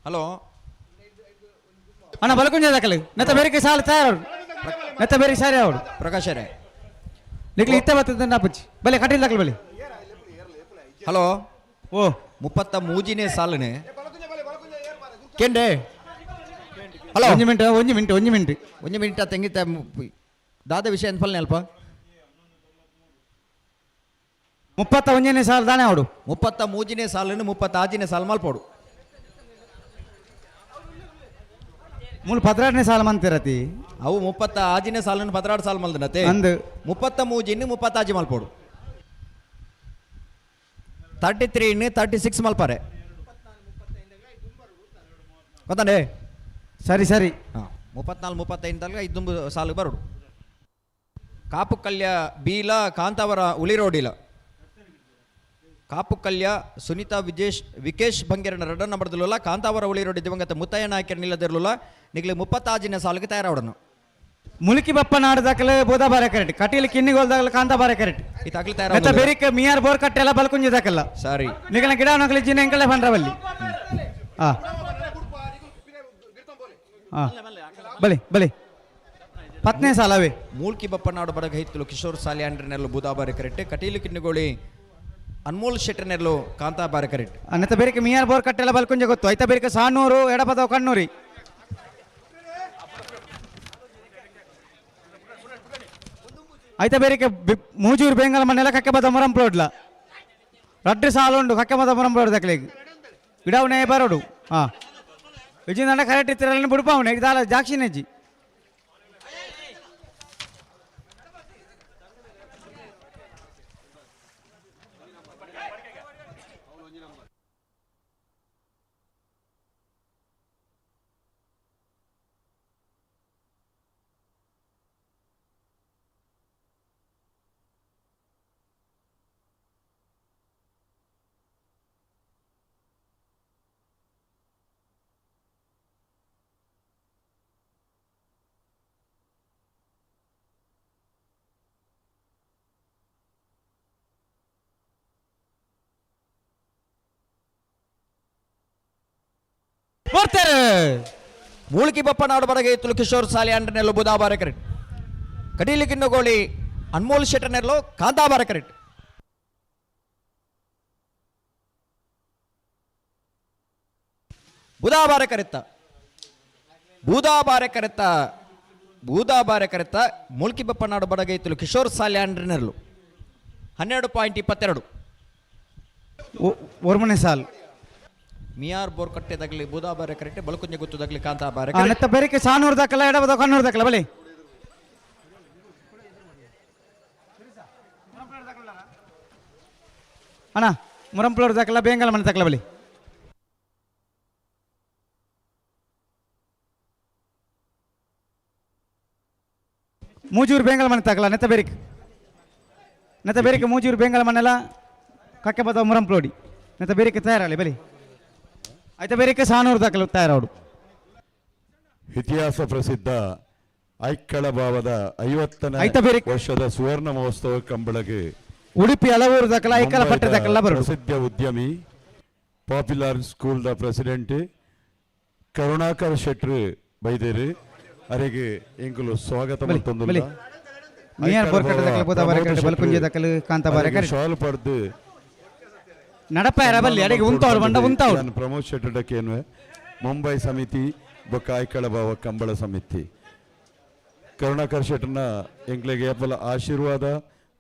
ಹಲೋ ಅಣ್ಣ ಬಲಕುಂಜ ದಾಖಲೆ ನೆತ್ತ ಬೇರೆ ಸಾಲ ತಯಾರು ನೆತ್ತ ಬೇರೆ ಸಾರಿ ಅವಳು ಪ್ರಕಾಶರೇ ನಿಕ್ಲಿ ಇತ್ತ ಬರ್ತದೆ ನಾಪುಚ್ಚಿ ಬಲೆ ಕಟೀಲ್ ದಾಖಲೆ ಬಲಿ. ಹಲೋ ಓ 33ನೇ ಸಾಲನೆ ಕೆಂಡೆ. ಹಲೋ ಒಂಜಿ ಮಿನಿಟ್ ಒಂಜಿ ಮಿನಿಟ್ ಒಂಜಿ ಮಿನಿಟ್ ಒಂಜಿ ಮಿನಿಟ್ ತೆಂಗಿತ ದಾದ ವಿಷಯ ಅನ್ಫಲ್ನೆ ಅಲ್ಪ. 31ನೇ ಸಾಲ ದಾನೆ ಅವಡು. 33ನೇ ಸಾಲನ್ನು 36ನೇ ಸಾಲ ಮಲ್ಪೋಡು. ಮೂಲು 16ನೇ ಸಾಲ ಮಂತಿರತಿ. ಅವು 36ನೇ ಸಾಲನ್ನು 16 ಸಾಲ ಮಲ್ದನತೆ. ಅಂದು. 33 36 ಮಲ್ಪೋಡು. 33 36 ಮಲ್ಪಾರೆ ಗೊತ್ತಾನೆ. ಸರಿ ಸರಿ. 34 35 ತನಕ ಇದ್ದೊಂದು ಸಾಲಿಗೆ ಬರೋಡು. ಕಾಪು ಕಲ್ಯ ಬೀಲ ಕಾಂತಾವರ ಉಳಿರೋಡಿಲ. ಕಾಪು ಕಲ್ಯ ಸುನೀತಾ ವಿಜೇಶ್ ವಿಕೇಶ್ ಬಂಗೇರನ ರಡ್ಡ ನಂಬರ್ದಲ್ಲ ಕಾಂತಾವರ ಉಳಿರೋಡಿ ದಿವಂಗತ ಮುತ್ತಯ್ಯ ನಾಯಕರ ನಿಲ್ಲದಿರಲಿಲ್ಲ ನಿಗ್ಲಿ 36ನೇ ಸಾಲಿಗೆ ತಯಾರಾವಡನು. ಮುಲ್ಕಿ ಬಪ್ಪ ನಾಡದಾಕಲೆ ಬೋದ ಬಾರೆ ಕರೆಕ್ಟ್ ಕಟೀಲ್ ಕಿನ್ನಿಗೋಲ್ದಾಗಲ ಕಾಂತ ಬಾರೆ ಕರೆಕ್ಟ್ ಈ ತಗ್ಲು ನೆತ್ತ ಬೆರಿಕ್ ಮಿಯಾರ್ ಬೋರ್ ಕಟ್ಟೆಲ್ಲ ಬಲ್ಕುಂಜಿ ದಾಕಲ್ಲ. ಸರಿ. ನಿಗನ ಗಿಡ ನಕಲಿ ಜಿನ ಎಂಕಲೆ ಬಂಡ್ರವಲ್ಲಿ. ಆ ಆ ಬಲಿ ಬಲಿ ಪತ್ನೇ ಸಾಲವೇ. ಮೂಲ್ಕಿ ಬಪ್ಪನಾಡು ಬಡಗೈತಲು ಕಿಶೋರ್ ಸಾಲಿಯಾಂಡ್ರನೆಲ್ಲು ಬೂದಾಬಾರಿ ಕರೆಕ್ಟ್, ಕಟೀಲು ಕಿನ್ನಿಗೋಳಿ ಅನ್ಮೋಲ್ ಶೆಟ್ಟರ್ನೆಲ್ಲು ಕಾಂತಾಬಾರಿ ಕರೆಕ್ಟ್. ನೆತ್ತ ಬೆರಿಕ್ ಮಿಯಾರ್ ಬೋರ್ ಕಟ್ಟೆಲ್ಲ ಬಲ್ಕುಂಜ ಗೊತ್ತು. ಐತ ಬೆರಿಕ್ ಸಾನೂರು ಎಡಪದವ್ ಕಣ್ಣೂರಿ. ಐತ ಬೇರೆಕೆ ಮೂಜೂರು ಬೆಂಗಲ ಮನೆಲ್ಲ ಕಕ್ಕೆ ಬದ ಮುರಂಪ್ಲೋಡ್ಲ ರಡ್ಡು ಸಾಲುಂಡು ಕಕ್ಕೆ ಬದ ಮುರಂಪ್ಲೋಡ್ ದಕ್ಲೆಗ್ ಗಿಡವನೇ ಬರೋಡು. ಹಾಂ ವಿಜಿಂದ ಕರೆಕ್ಟ್ ಇತ್ತಿರಲ್ಲ ಬಿಡ್ಪಾವನೆ ದಾಲ ಜಾಕ್ಷಿನೆಜ್ಜಿ. ಬರ್ತಾರೆ ಮೂಲ್ಕಿ ಬಪ್ಪನಾಡು ಬಡಗೈತಲು ಕಿಶೋರ್ ಸಾಲಿಯಾಂಡ್ರನೆಲ್ಲು ಬುಧಾಬಾರ ಕರೆಕ್ಟ್, ಕಟೀಲು ಕಿನ್ನುಗೋಳಿ ಅನ್ಮೋಲ್ ಶೆಟ್ಟರ್ನೆಲ್ಲು ಕಾಂತಾಬಾರ ಕರೆಕ್ಟ್. ಬುಧಾಬಾರ ಕರೆತ್ತ ಬೂದಾಬಾರೆ ಕರೆತ್ತ ಬೂದಾಬಾರೆ ಕರೆತ್ತ ಮೂಲ್ಕಿ ಬಪ್ಪನಾಡು ಬಡಗೈತಲು ಕಿಶೋರ್ ಸಾಲಿಯಾಂಡ್ರನೆಲ್ಲು 12.22. ಒರ್ಮನೆ ಸಾಲ್. ಮಿಯಾರ್ ಬೋರ್ ಕಟ್ಟೆ ತಗಲಿ ಬೂದಾಬಾರೆ ಕರೆಕ್ಟ್, ಬಲಕುಂಜ ಗುತ್ತು ತಗಲಿ ಕಾಂತಾಬಾರೆ. ನೆತ್ತ ಬೆರಿಕೆ ಸಾನೂರು ದಾಖಲ ಎಡಬದ ಕಣ್ಣೂರು ದಾಖಲ ಬಲಿ. ಅಣ್ಣ ಮುರಂಪ್ಲೋರ್ ದಾಖಲ ಬೇಂಗಲ ಮನೆ ದಾಖಲ ಬಲಿ. ಮೂಜೂರು ಬೇಂಗಲ ಮನೆ ತಾಕಲ ನೆತ್ತ ಬೆರಿಕ್ ನೆತ್ತ ಬೆರಿಕೆ ಮೂಜೂರು ಬೇಂಗಲ ಮನೆಲ್ಲ ಕಕ್ಕೆ ಬದ ಮುರಂಪ್ಲೋಡಿ ನೆತ್ತ ಬೆರಿಕೆ ತಯಾರಾಗಲಿ ಬಲಿ. ಆಯ್ತಾ ಬೇರೆ ಸಾನೂರು ದಾಖಲು ತಯಾರಾಡು. ಇತಿಹಾಸ ಪ್ರಸಿದ್ಧ ಐಕ್ಕಳ ಭಾವದ 50ನೇ ವರ್ಷದ ಸುವರ್ಣ ಮಹೋತ್ಸವ ಕಂಬಳಗೆ ಉಡುಪಿ ಹಲವೂರು ದಾಖಲ ಐಕ್ಕಳ ಪಟ್ಟ ದಾಖಲ ಬರೋದು. ಪ್ರಸಿದ್ಧ ಉದ್ಯಮಿ popular school the president Karunakar ಶೆಟ್ರು ಬೈದೇರು ಅರೆಗೆ ಎಂಕುಲು ಸ್ವಾಗತ ಮತ್ತೊಂದು ಶಾಲ್ ಪಡೆದು ನಡಪ ಬಲ್ಲಿ ಅಡೆಗೆ ಉಂತಾವಡು ಬಂಡ ಉಂತಾವಡು. ಪ್ರಮೋದ್ ಶೆಟ್ಟಡಕ್ಕೇನ್ವೆ ಮುಂಬೈ ಸಮಿತಿ ಬೊಕ್ಕ ಐಕ್ಕಳ ಭಾವ ಕಂಬಳ ಸಮಿತಿ ಕರುಣಾಕರ್ ಶೆಟ್ಟರ್ನ ಎಂಕ್ಲೆಗೆ ಏಪಲ ಆಶೀರ್ವಾದ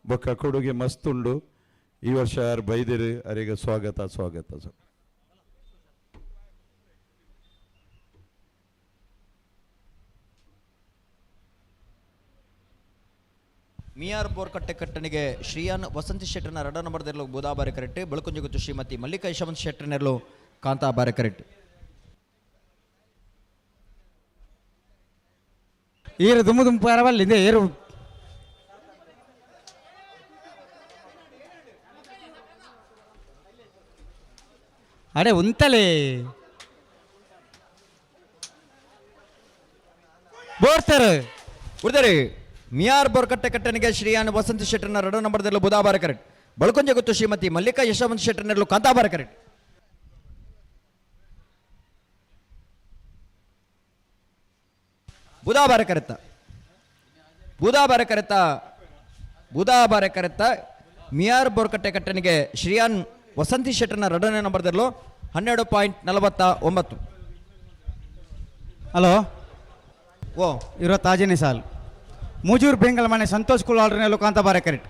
ಬೊಕ್ಕ ಕೊಡುಗೆ ಮಸ್ತುಂಡು. ಈ ವರ್ಷ ಯಾರು ಬೈದಿರಿ ಅರೆಗೆ ಸ್ವಾಗತ ಸ್ವಾಗತ ಸರ್. ಮಿಯಾರ್ ಬೋರ್ಕಟ್ಟೆ ಕಟ್ಟಣಿಗೆ ಶ್ರೀಯಾನ್ ವಸಂತಿ ಶೆಟ್ಟರ್ನ ರಡ ನಂಬರ್ದೆರಲು ಬೂದಾಬಾರಿ ಕರೆಕ್ಟ್, ಬೆಳಕುಂಜಿ ಗುತ್ತು ಶ್ರೀಮತಿ ಮಲ್ಲಿಕಾ ಯಶವಂತ ಶೆಟ್ಟರ್ನೆರಲು ಕಾಂತಾಬಾರಿ ಕರೆಕ್ಟ್. ಏರು ದುಮ್ಮು ದುಂಪು ಅರವಲ್ಲಿ ಇದೆ ಏರು. ಅರೆ ಉಂತಲೇ ಬೋರ್ತಾರೆ ಉಳಿದರೆ ಮಿಯಾರ್ ಬೋರ್ಕಟ್ಟೆ ಕಟ್ಟಣಿಗೆ ಶ್ರೀಯಾನ್ ವಸಂತ ಶೆಟ್ಟರ್ನ ರಡ ನಂಬರ್ದಲ್ಲೂ ಬುಧಾಬಾರ ಕರೆಕ್ಟ್, ಬಳ್ಕೊಂಜ ಗುತ್ತು ಶ್ರೀಮತಿ ಮಲ್ಲಿಕಾ ಯಶವಂತ ಶೆಟ್ಟರ್ನೆರಲು ಕಾಂತಾಬಾರ ಕರೆಕ್ಟ್. ಬುಧಾಬಾರ ಕರೆತ್ತ ಬುಧಾಬಾರ ಕರೆತ್ತ ಬುಧಾಬಾರ ಕರೆತ್ತ ಮಿಯಾರ್ ಬೋರ್ಕಟ್ಟೆ ಕಟ್ಟಣಿಗೆ ಶ್ರೀಯಾನ್ ವಸಂತಿ ಶೆಟ್ಟರ್ನ ರಡನೇ ನಂಬರ್ದಲ್ಲೂ 12.49. ಹಲೋ ಓ ಇರೋ ಸಾಲು. ಮೂಜೂರು ಬೆಂಗಲ ಮನೆ ಸಂತೋಷ್ ಕುಲಾಲ್ರನೆಲ್ಲೋ ಕಾಂತಾಬಾರೆ ಕರೆಕ್ಟ್,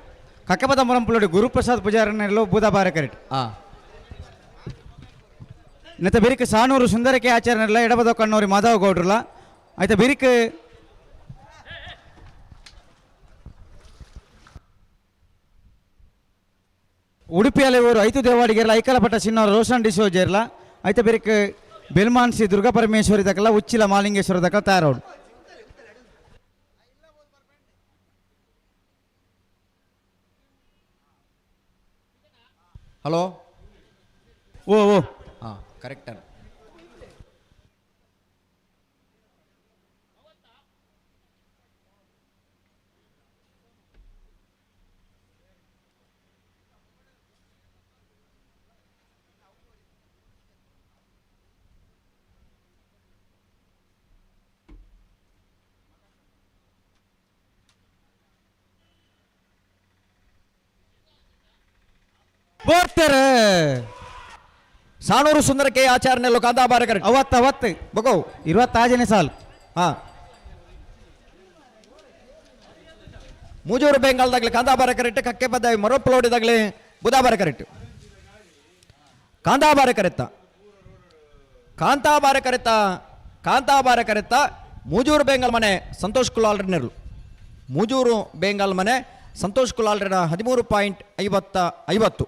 ಕಕ್ಕಪದ ಮುರಂಪುಲೋಡಿ ಗುರುಪ್ರಸಾದ್ ಪೂಜಾರನೆಲ್ಲೋ ಬೂದಾಬಾರೆ ಕರೆಕ್ಟ್. ನೆತ್ತ ಬಿರಿಕ್ ಸಾನೂರು ಸುಂದರಕ್ಕೆ ಆಚಾರ್ಯನೆಲ್ಲ ಎಡಬದ ಕಣ್ಣೂರಿ ಮಾಧವ ಗೌಡ್ರಲ್ಲ ಆಯ್ತಾ ಬಿರಿಕ್ ಉಡುಪಿಯಲ್ಲಿ ಊರು ಐತು ದೇವಾಡಿಗೆರ್ಲ ಐಕಲಪಟ್ಟ ಸಿನ್ನೋರು ರೋಷನ್ ಡಿಸೋಜೇರ್ಲ ಐತ ಬಿರಿಕ್ ಬೆಲ್ಮಾನ್ಸಿ ದುರ್ಗಾ ಪರಮೇಶ್ವರಿ ದಕ್ಕಲ ಉಚ್ಚಿಲ ಮಾಲಿಂಗೇಶ್ವರ ದಕ್ಕಲ ತಯಾರೋಡು. ಹಲೋ ಓ ಓ ಹಾಂ ಕರೆಕ್ಟ್. ಬೋರ್ತೆರ್ ಸಾಣೂರು ಸುಂದರ ಕೆ ಆಚಾರ್ಯನೆಲ್ಲು ಕಾಂತಾಬಾರೆ ಕರೆಕ್ಟ್ ಅವತ್ತು ಅವತ್ತು ಬೊಕೋ 26ನೇ ಸಾಲು. ಹಾ ಮೂಜೂರು ಬೆಂಗಾಲ್ದಾಗ್ಲಿ ಕಾಂತಾಬಾರೆ ಕರೆಕ್ಟ್, ಕಕ್ಕೆ ಪದ ಮರೊಪ್ಪಲೋಡಿದಾಗ್ಲಿ ಬುಧಾಬಾರೆ ಕರೆಕ್ಟ್. ಕಾಂತಾಬಾರೆ ಕರೆತ್ತ ಕಾಂತಾಬಾರೆ ಕರೆತ್ತ ಕಾಂತಾಬಾರೆ ಕರೆತ್ತ ಮೂಜೂರು ಬೆಂಗಾಲ್ ಮನೆ ಸಂತೋಷ್ ಕುಲಾಲ್ರನೆರ್ಲು. ಮೂಜೂರು ಬೆಂಗಾಲ್ ಮನೆ ಸಂತೋಷ್ ಕುಲಾಲ್ರನ 13.50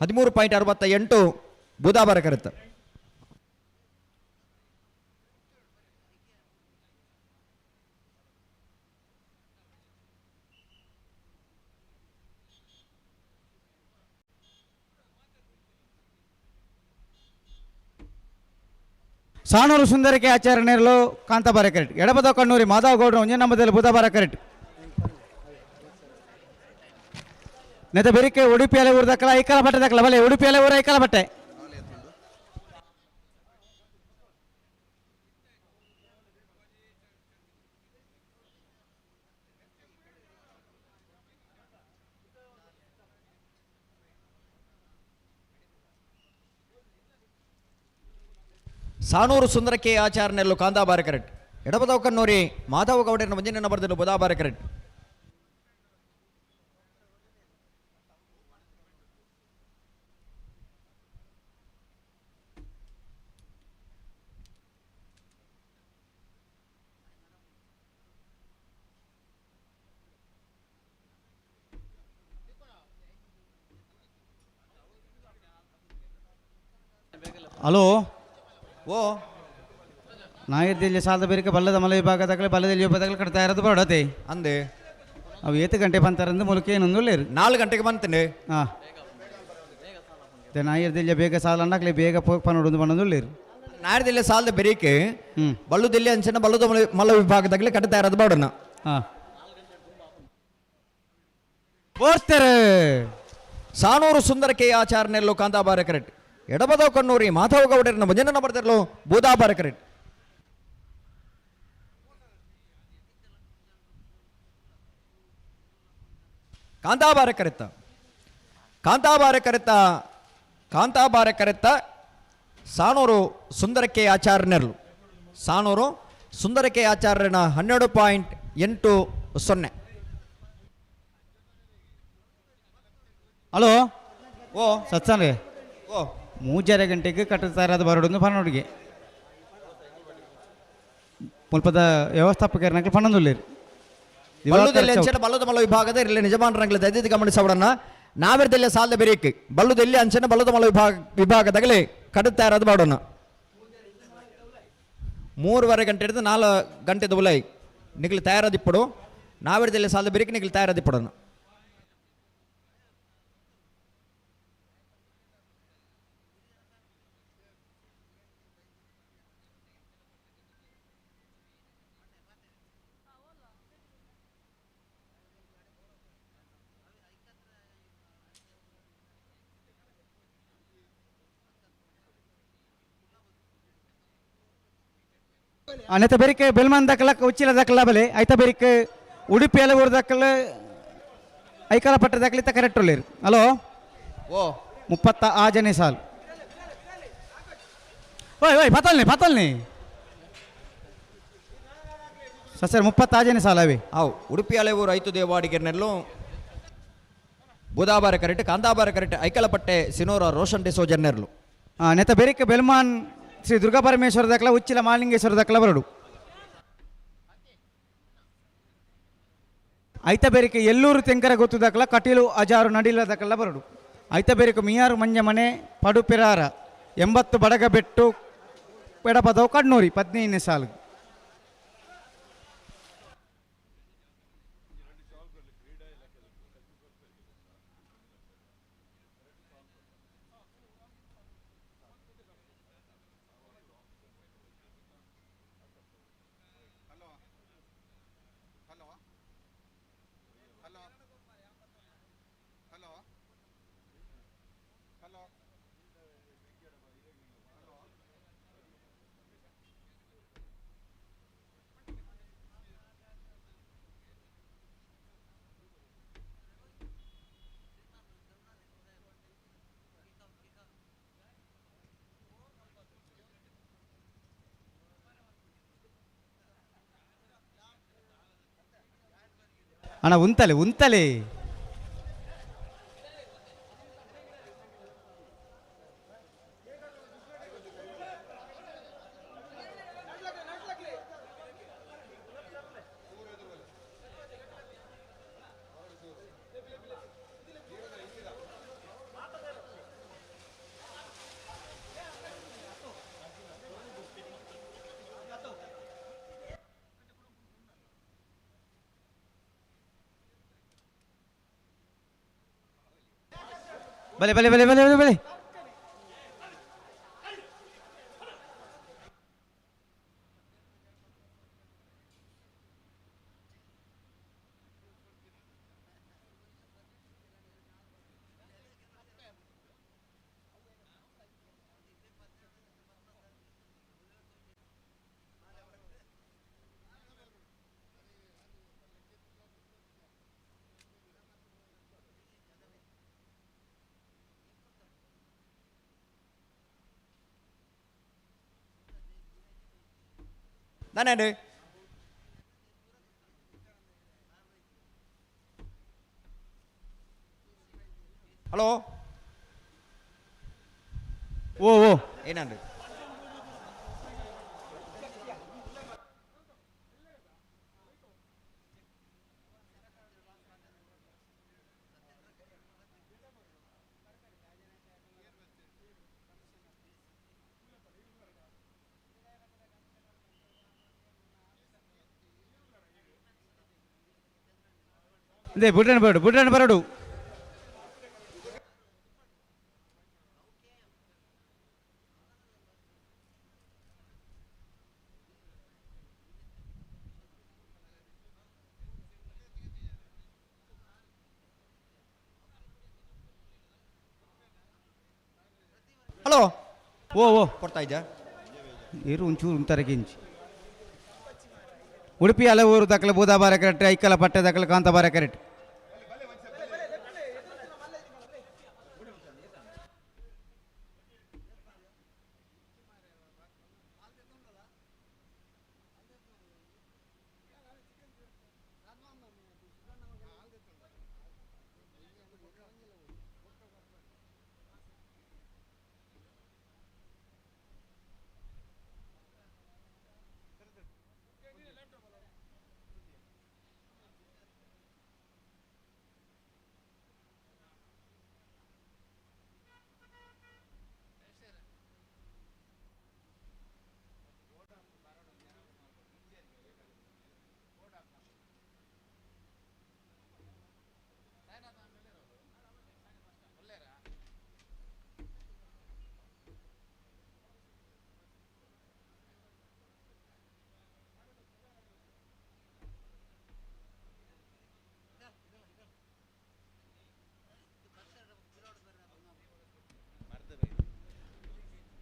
13.68 ಬುಧಾಬಾರೆ ಕರೆತ್ತ. ಸಾಣೂರು ಸುಂದರಕ್ಕೆ ಆಚಾರ್ಯ ನೇರಲು ಕಾಂತಾಬಾರೆ ಕರೆಕ್ಟ್. ಎಡಬದ ಕಣ್ಣೂರಿ ಮಾಧವ ಗೌಡ್ರ ಒಂಜೇ ನಂಬದಲ್ಲಿ ಬುಧಬಾರ ಕರೆಕ್ಟ್. ನೆತ ಬೆರಿಕೆ ಉಡುಪಿ ಅಲೆ ಊರು ದಕ್ಕಲ ಐಕಲ ಬಟ್ಟೆ ದಕ್ಕಲ ಬಲೆ ಉಡುಪಿ ಅಲೆ ಊರ ಐಕಲ ಬಟ್ಟೆ. ಸಾಣೂರು ಸುಂದರ ಕೆ ಆಚಾರ್ಯನೆಲ್ಲು ಕಾಂತಾಬಾರೆ ಕರೆಕ್ಟ್. ಎಡಬದವ್ ಕಣ್ಣೂರಿ ಮಾಧವ ಗೌಡರನ ಮುಂದಿನ ನಂಬರ್ದಲ್ಲಿ ಬುಧಾಬಾರೆ ಕರೆಕ್ಟ್. ಹಲೋ ಓ ನಾಯಿರ್ದಿಲ್ಲಿ ಸಾಲದ ಬೇರಿಕೆ ಬಲ್ಲದ ಮಲೆ ವಿಭಾಗದಾಗಲೇ ಬಲ್ಲದಲ್ಲಿ ವಿಭಾಗದಾಗಲೇ ಕಟ್ತಾ ಇರೋದು ಬರೋಡತೆ ಅಂದೆ ಅವು ಏತು ಗಂಟೆ ಬಂತಾರಂದು ಮೂಲಕ ಏನೊಂದು ಲೇರು 4 ಗಂಟೆಗೆ ಬಂತೇನೆ. ಹಾಂ ನಾಯಿರ್ದಿಲ್ಲ ಬೇಗ ಸಾಲ ಅಂಡಾಕ್ಲೆ ಬೇಗ ಪನೋಡು ಬಂದೊಂದು ಲೇರು. ನಾಯರ್ದಿಲ್ಲ ಸಾಲದ ಬೆರಿಕೆ ಬಳ್ಳುದಿಲ್ಲಿ ಅಂಚನ ಬಲ್ಲದ ಮಲ್ಲ ವಿಭಾಗದಾಗಲೇ ಕಟ್ತಾ ಇರೋದು ಬಾಡೋಣ. ಹಾಂ ಬೋರ್ತೆರೆ ಸಾಣೂರು ಸುಂದರ ಕೆ ಆಚಾರ್ಯನೆಲ್ಲು ಕಾಂತಾಬಾರೆ ಕರೆಕ್ಟ್. ಎಡಬದವ್ ಕಣ್ಣೂರಿ ಮಾಧವ ಗೌಡರನ ಮುಂದಿನ ನಂಬರ್ದಲ್ಲೂ ಬೂದಾಬಾರೆ ಕರೆಕ್ಟ್. ಕಾಂತಾಬಾರೆ ಕರೆತ್ತ ಕಾಂತಾಬಾರೆ ಕರೆತ್ತ ಕಾಂತಾಬಾರೆ ಕರೆತ್ತ ಸಾಣೂರು ಸುಂದರಕ್ಕೆ ಆಚಾರ್ಯನೆರ್ಲು. ಸಾಣೂರು ಸುಂದರಕ್ಕೆ ಆಚಾರ್ಯನ 12.80. ಹಲೋ ಓ ಸತ್ಸಂಗ್ ಓ 3.5 ಗಂಟೆಗೆ ಕಟ್ಟುತ್ತಾ ಇರೋದು ಬರೋಡೊಂದು ಪನ್ನೊಡಿಗೆ ಮುಲ್ಪದ ವ್ಯವಸ್ಥಾಪಕರನಾಗಲಿ ಪನ್ನೊಂದುಲ್ಲೇರು. ಬಲ್ಲುದೆಲ್ಲಿ ಅಂಚನ ಬಲ್ಲದ ಮಲ್ಲ ವಿಭಾಗದ ಇರಲಿ ನಿಜಮಾನರಂಗ್ಲ ದಯದಿದ್ದು ಗಮನಿಸೋಡನ್ನ. ನಾವಿರದೆಲ್ಲ ಸಾಲದ ಬೆರೀಕ್ ಬಲ್ಲುದೆಲ್ಲಿ ಅಂಚನ ಬಲ್ಲದ ಮಲ್ಲ ವಿಭಾಗದಾಗಲೇ ಕಡುತ್ತಾ ಇರೋದು ಮಾಡೋಣ. 3.5 ಗಂಟೆ ಹಿಡಿದು 4 ಗಂಟೆದ ಉಲೈ ನಿಗ್ಲು ತಯಾರದಿಪ್ಪಡು. ನಾವಿರದೆಲ್ಲ ಸಾಲದ ಬೆರೀಕ್ ನಿಗ್ಲು ತಯಾರದಿಪ್ಪಡೋಣ. ಅನೆತ ಬೆರಿಕೆ ಬೆಲ್ಮನ್ ದಕ್ಕಲ ಉಚ್ಚಿಲ ದಕ್ಕಲ ಬಲೆ ಐತ ಬೆರಿಕೆ ಉಡುಪಿ ಅಲೆ ಊರು ದಕ್ಕಲ ಐಕಲ ಪಟ್ಟ ದಕ್ಕಲ ಇತ್ತ ಕರೆಕ್ಟ್ ಉಳ್ಳೇರು. ಹಲೋ ಓ 36ನೇ ಸಾಲು. ಓಯ್ ಓಯ್ ಪತಲ್ನಿ ಪತಲ್ನಿ ಸರ್ 36ನೇ ಸಾಲು ಅವಿ. ಅವು ಉಡುಪಿ ಅಲೆ ಊರು ಐತು ದೇವಾಡಿಗೆರ್ನೆಲ್ಲು ಬುಧಾಬಾರ ಕರೆಕ್ಟ್ ಕಾಂತಾಬಾರ ಕರೆಕ್ಟ್ ಐಕಲಪಟ್ಟೆ ಸಿನೋರ ರೋಷನ್ ಡಿಸೋಜನ್ನೆರ್ಲು. ನೆತ ಬೆರಿಕೆ ಬೆಲ್ಮಾನ್ ಶ್ರೀ ದುರ್ಗಾ ಪರಮೇಶ್ವರ ದಕ್ಕಲ ಉಚ್ಚಿಲ ಮಾಲಿಂಗೇಶ್ವರ ದಕ್ಕಲ ಬರಡು. ಐತ ಬೇರಿಕೆ ಎಲ್ಲೂರು ತೆಂಕರ ಗೊತ್ತು ದಕ್ಕಲ ಕಟೀಲು ಅಜಾರು ನಡಿಲ ದಕ್ಕಲ ಬರಡು. ಐತ ಬೇರಿಕೆ ಮಿಯಾರು ಮಂಜ ಮನೆ ಪಡುಪಿರಾರ 80 ಬಡಗಬೆಟ್ಟು ಪೆಡಪದವು ಕಣ್ಣೂರಿ 15ನೇ ಸಾಲು. ಅಣ್ಣ ಉಂತಲೆ ಉಂತಲೆ. ಬಲೆ ಬಲೆ ಬಲೆ ಬಲೆ ಬಲೆ ಬಲೆ. ನಾನೇನು ಹಲೋ ಓ ಓ ಏನಂದ್ರೆ ಅದೇ ಬುಡ್ರನ್ ಬರಡು ಬುಡ್ರನ್ ಬರಡು. ಹಲೋ ಓ ಓ ಕೊಡ್ತಾ ಇದ್ಯಾ? ಇರು ಒಂಚೂರು ಉಂತಾರೆ ಗಿಂಚಿ. ಉಡುಪಿ ಹಲವೂರು ದಾಖಲೆ ಬೂದಾಬಾರ ಕರೆಕ್ಟ್, ಐಕಲ ಪಟ್ಟೆ ದಾಖಲೆ ಕಾಂತಾಬಾರ ಕರೆಕ್ಟ್.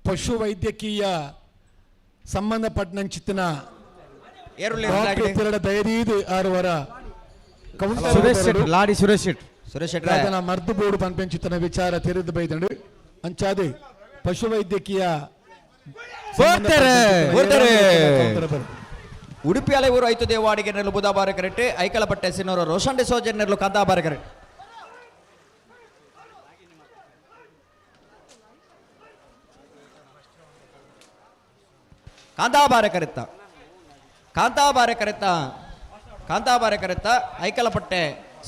ಪಶು ವೈದ್ಯಕೀಯ ಸಂಬಂಧಪಟ್ಟಂಚಿತ್ತಿನ ಏರುಳ್ಳಿ ಡಾಕ್ಟರ್ ತಿರಡ ದಯದೀದು ಆರುವರ ಕೌಂಟರ್ ಸುರೇಶ್ ಶೆಟ್ಟಿ, ಲಾಡಿ ಸುರೇಶ್ ಶೆಟ್ಟಿ. ಸುರೇಶ್ ಶೆಟ್ಟಿ. ಅದನ್ನ ಮರ್ದು ಬೋರ್ಡು ಪನ್ಪೆಂಚಿತ್ತನ ವಿಚಾರ ತೆರೆದು ಬೈದಂಡು ಅಂಚಾದೆ ಪಶು ವೈದ್ಯಕೀಯ ಬೋರ್ತಾರೆ, ಬೋರ್ತಾರೆ. ಕೌಂಟರ್ ಬರು. ಉಡುಪಿ ಅಲೆಊರು ಐತು ದೇವಾಡಿಗೆ ನೆರಳು ಬುಧಾಬಾರ ಕರೆಕ್ಟ್, ಐಕಲಪಟ್ಟೆ ಸಿನೋರ ರೋಷನ್ ಡಿಸೋಜನ್ ನೆರಳು ಕಾಂತಾಬಾರ ಕರೆಕ್ಟ್. ಕಾಂತಾಬಾರ ಕರೆತ್ತ, ಕಾಂತಾಬಾರ ಕರೆತ್ತ, ಕಾಂತಾಬಾರ ಕರೆತ್ತ ಐಕಲಪಟ್ಟೆ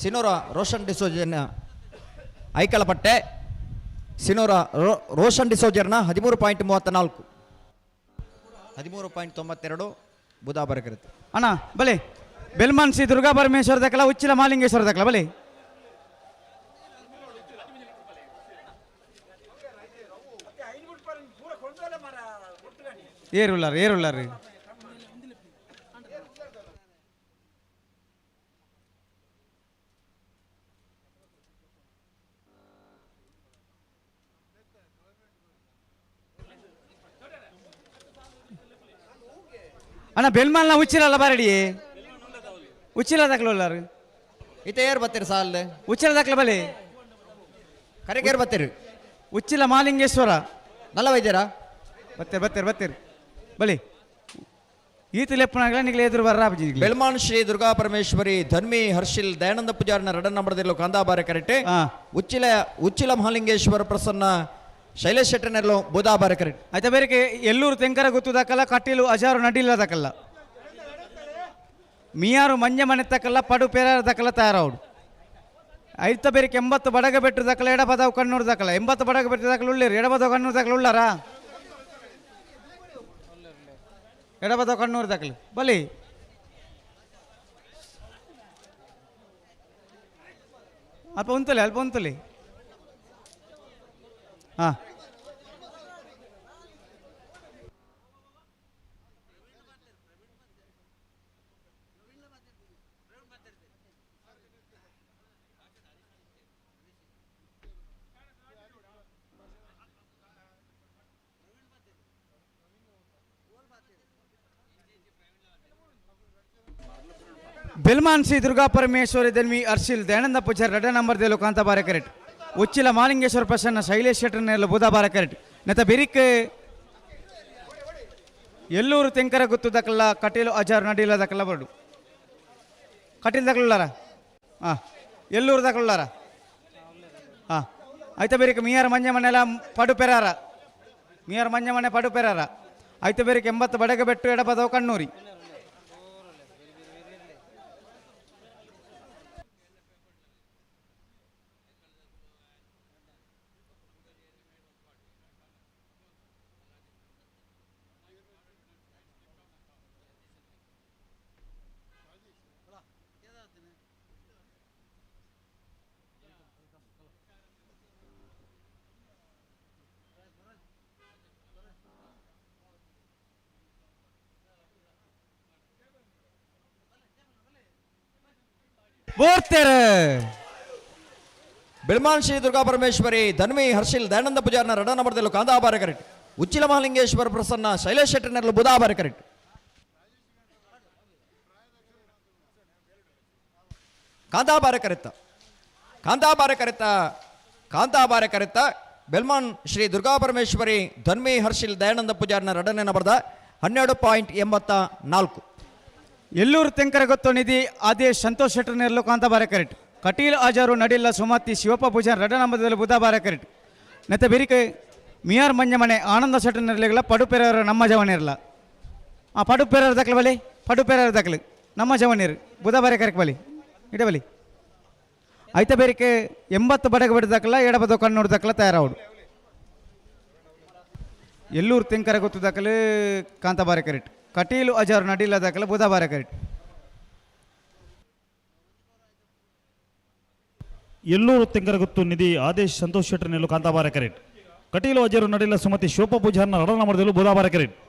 ಸಿನೋರ ರೋಷನ್ ಡಿಸೋಜನ್, ಐಕಲಪಟ್ಟೆ ಸಿನೋರ ರೋಷನ್ ಡಿಸೋಜರ್ನ 13.34, 13.92 ಬುಧಾಬಾರ ಕರೆತ್ತ. ಅಣ್ಣ ಬಲೆ ಬೆಲ್ಮಾನ್ಸಿ ದುರ್ಗಾ ಪರಮೇಶ್ವರ ದಕ್ಕಲ ಉಚ್ಚಿಲ ಮಾಲಿಂಗೇಶ್ವರ ದಕ್ಕಲ ಬಲೆ. ಏರುಳ್ಳಾರು ಏರುಳ್ಳಾರು. ಅಣ್ಣ ಬೆಲ್ಮಾಲ್ನ ಉಚ್ಚಿಲಲ್ಲ ಬಾರಡಿ, ಉಚ್ಚಿಲ ದಾಖಲೆ ಇತ್ತ ಏರ್ ಬತ್ತೀರಿ ಸಾಲ್ ಉಚ್ಚಿಲ ದಾಖಲೆ ಬಲೆ ಕರೆಗೆ ಏರ್ ಬತ್ತೀರಿ? ಉಚ್ಚಿಲ ಮಾಲಿಂಗೇಶ್ವರ ನಲ್ಲ ವೈದ್ಯರಾ? ಬತ್ತೀರಿ ಬತ್ತೀರಿ ಬತ್ತೀರಿ ಬಲಿ. ಈತ ಲೆಪ್ಪನಾಗಲ ನಿಗ್ಲೆ ಎದುರು ಬರ್ರಾಪಜಿ. ಬೆಳ್ಮಾನ್ ಶ್ರೀ ದುರ್ಗಾ ಪರಮೇಶ್ವರಿ ಧನ್ವಿ ಹರ್ಷಿಲ್ ದಯಾನಂದ ಪೂಜಾರಿನ ರಡನ್ ನಂಬರದಿಲ್ಲ ಕಾಂತಾಬಾರೆ ಕರೆಕ್ಟ್. ಉಚ್ಚಿಲ ಉಚ್ಚಿಲ ಮಹಾಲಿಂಗೇಶ್ವರ ಪ್ರಸನ್ನ ಶೈಲೇಶ್ ಶೆಟ್ಟರ್ನೆಲ್ಲೋ ಬುಧಾಬಾರೆ ಕರೆಕ್ಟ್. ಆಯ್ತಾ ಬೇರೆ ಎಲ್ಲೂರು ತೆಂಕರ ಗುತ್ತುದಕ್ಕಲ್ಲ ಕಟೀಲು ಅಜಾರು ನಡಿಲ್ಲದಕ್ಕಲ್ಲ ಮಿಯಾರು ಮಂಜ ಮನೆ ತಕ್ಕಲ್ಲ ಪಡು ಪೇರಾರ ದಕ್ಕಲ್ಲ ತಯಾರಾవుಡು. ಐತ ಬೇರೆ 80 ಬಡಗ ಬೆಟ್ಟು ದಕ್ಕಲ ಎಡಬದವು ಕಣ್ಣೂರು ದಕ್ಕಲ 80 ಬಡಗ ಬೆಟ್ಟು ದಕ್ಕಲ ಉಳ್ಳೇರು ಎಡಬದವು ಕಣ್ಣೂರು ದಕ್ಕಲ ಉಳ್ಳಾರಾ ಎಡಬದವು ಕಣ್ಣೂರು ದಕ್ಕಲು ಬಲಿ ಅಲ್ಪ ಉಂತಲೆ ಅಲ್ಪ ಉಂತಲೆ ಹಾಂ. ಬೆಲ್ಮಾನ್ ಶ್ರೀ ದುರ್ಗಾ ಪರಮೇಶ್ವರಿ ದನ್ವಿ ಅರ್ಶಿಲ್ ದಯಾನಂದ ಪೂಜಾರಿ ರಡ ನಂಬರ್ ದೇಲು ಕಾಂತಾಬಾರೆ ಕರೆಕ್ಟ್. ಉಚ್ಚಿಲ ಮಾಲಿಂಗೇಶ್ವರ ಪ್ರಸನ್ನ ಶೈಲೇಶ್ ಶೆಟ್ಟರ್ನೆಲ್ಲ ಬುಧಾಬಾರ ಕರೆಕ್ಟ್. ನೆತ ಬೆರಿಕ್ ಎಲ್ಲೂರು ತೆಂಕರ ಗುತ್ತು ದಕ್ಕಲ್ಲ ಕಟೀಲು ಅಜಾರು ನಡಿಲ ದಕ್ಕಲ್ಲ ಬರಡು ಕಟೀಲು ದಕ್ಕಲುಳ್ಳಾರ ಹಾಂ ಎಲ್ಲೂರು ದಕ್ಕಲುಳ್ಳಾರ ಹಾಂ. ಆಯ್ತ ಬೇರಿಕ ಮಿಯಾರ ಮಂಜ ಮನೆಲ್ಲ ಪಡು ಪೆರಾರ ಮಿಯಾರ ಮಂಜ ಮನೆ ಪಡು ಪೆರಾರ. ಆಯ್ತ ಬೇರಿಕ 80 ಬಡಗ ಬೆಟ್ಟು ಎಡಬದವು ಕಣ್ಣೂರಿ. ಬೋರ್ತೆರೆ ಬೆಳ್ಮಾನ್ ಶ್ರೀ ದುರ್ಗಾ ಪರಮೇಶ್ವರಿ ಧನ್ವಿ ಹರ್ಷಿಲ್ ದಯಾನಂದ ಪೂಜಾರಿನ ರಡ ನಂಬರ್ದಲ್ಲೂ ಕಾಂತಾಬಾರೆ ಕರೆಕ್ಟ್. ಉಚ್ಚಿಲ ಮಹಾಲಿಂಗೇಶ್ವರ ಪ್ರಸನ್ನ ಶೈಲೇಶ್ ಶೆಟ್ಟರ್ನೆಲ್ಲ ಬುಧಾಬಾರೆ ಕರೆಕ್ಟ್. ಕಾಂತಾಬಾರೆ ಕರೆತ್ತ ಕಾಂತಾಬಾರೆ ಕರೆತ್ತ ಕಾಂತಾಬಾರೆ ಕರೆತ್ತ ಬೆಲ್ಮಾನ್ ಶ್ರೀ ದುರ್ಗಾ ಪರಮೇಶ್ವರಿ ಧನ್ವಿ ಹರ್ಷಿಲ್ ದಯಾನಂದ ಪೂಜಾರಿನ ರಡನೆ ನಂಬರ್ದ 12.84. ಎಲ್ಲೂರು ತೆಂಕರ ಗೊತ್ತು ನಿಧಿ ಆದೇಶ್ ಸಂತೋಷ್ ಶೆಟ್ಟರ್ನೆಲ್ಲೋ ಕಾಂತಾಬಾರೆ ಕರೆಕ್ಟ್. ಕಟೀಲ್ ಆಜಾರು ನಡಿಲ್ಲ ಸುಮತಿ ಶಿವಪ್ಪ ಪೂಜಾರ್ ರಡ ನಂಬದಲ್ಲಿ ಬುಧಾಬಾರೆ ಕರೆಕ್ಟ್. ನೆತ್ತ ಬೆರಿಕೆ ಮಿಯಾರ್ ಮಂಜಮನೆ ಆನಂದ ಶೆಟ್ಟರ್ನೆಲ್ಲ ಪಡುಪೆರವರು ನಮ್ಮ ಜವನಿರಲ್ಲ ಆ ಪಡುಪೆರವ್ರ ದಕ್ಕಲು ಬಲಿ ಪಡುಪೆರವ್ರ ದಕ್ಕಲು ನಮ್ಮ ಜವನೀರು ಬುಧಾಬಾರೆ ಕರೆಕ್ಟ್ ಬಲಿ ಇಡ ಬಲಿ. ಐತ ಬೇರಿಕೆ 80 ಬಡಗ ಬೆಟ್ಟ ದಕ್ಕಲ ಎಡಬದ ಕಣ್ಣೂರು ದಕ್ಕಲ ತಯಾರಾవుಡು. ಎಲ್ಲೂರು ತೆಂಕರ ಗೊತ್ತು ದಕ್ಕಲು ಕಾಂತಾಬಾರೆ ಕರೆಕ್ಟ್. ಕಟೀಲು ಅಜಾರು ನಡಿಲ್ಲ ದಕ್ಕಲ ಬುಧಾಬಾರೆ ಕರೆಕ್ಟ್. ಎಲ್ಲೂರು ತೆಂಕರಗುತ್ತು ನಿಧಿ ಆದೇಶ್ ಸಂತೋಷ್ ಶೆಟ್ಟರ್ನೆಲ್ಲು ಕಾಂತಾಬಾರೆ ಕರೆಕ್ಟ್. ಕಟೀಲು ಅಜರು ನಡಿಲ್ಲ ಸುಮತಿ ಶಿವಪ್ಪ ಪೂಜಾರ್ನ ರಡ ನಂಬರ್ದಲ್ಲೂ ಬುಧಾಬಾರೆ ಕರೆಕ್ಟ್.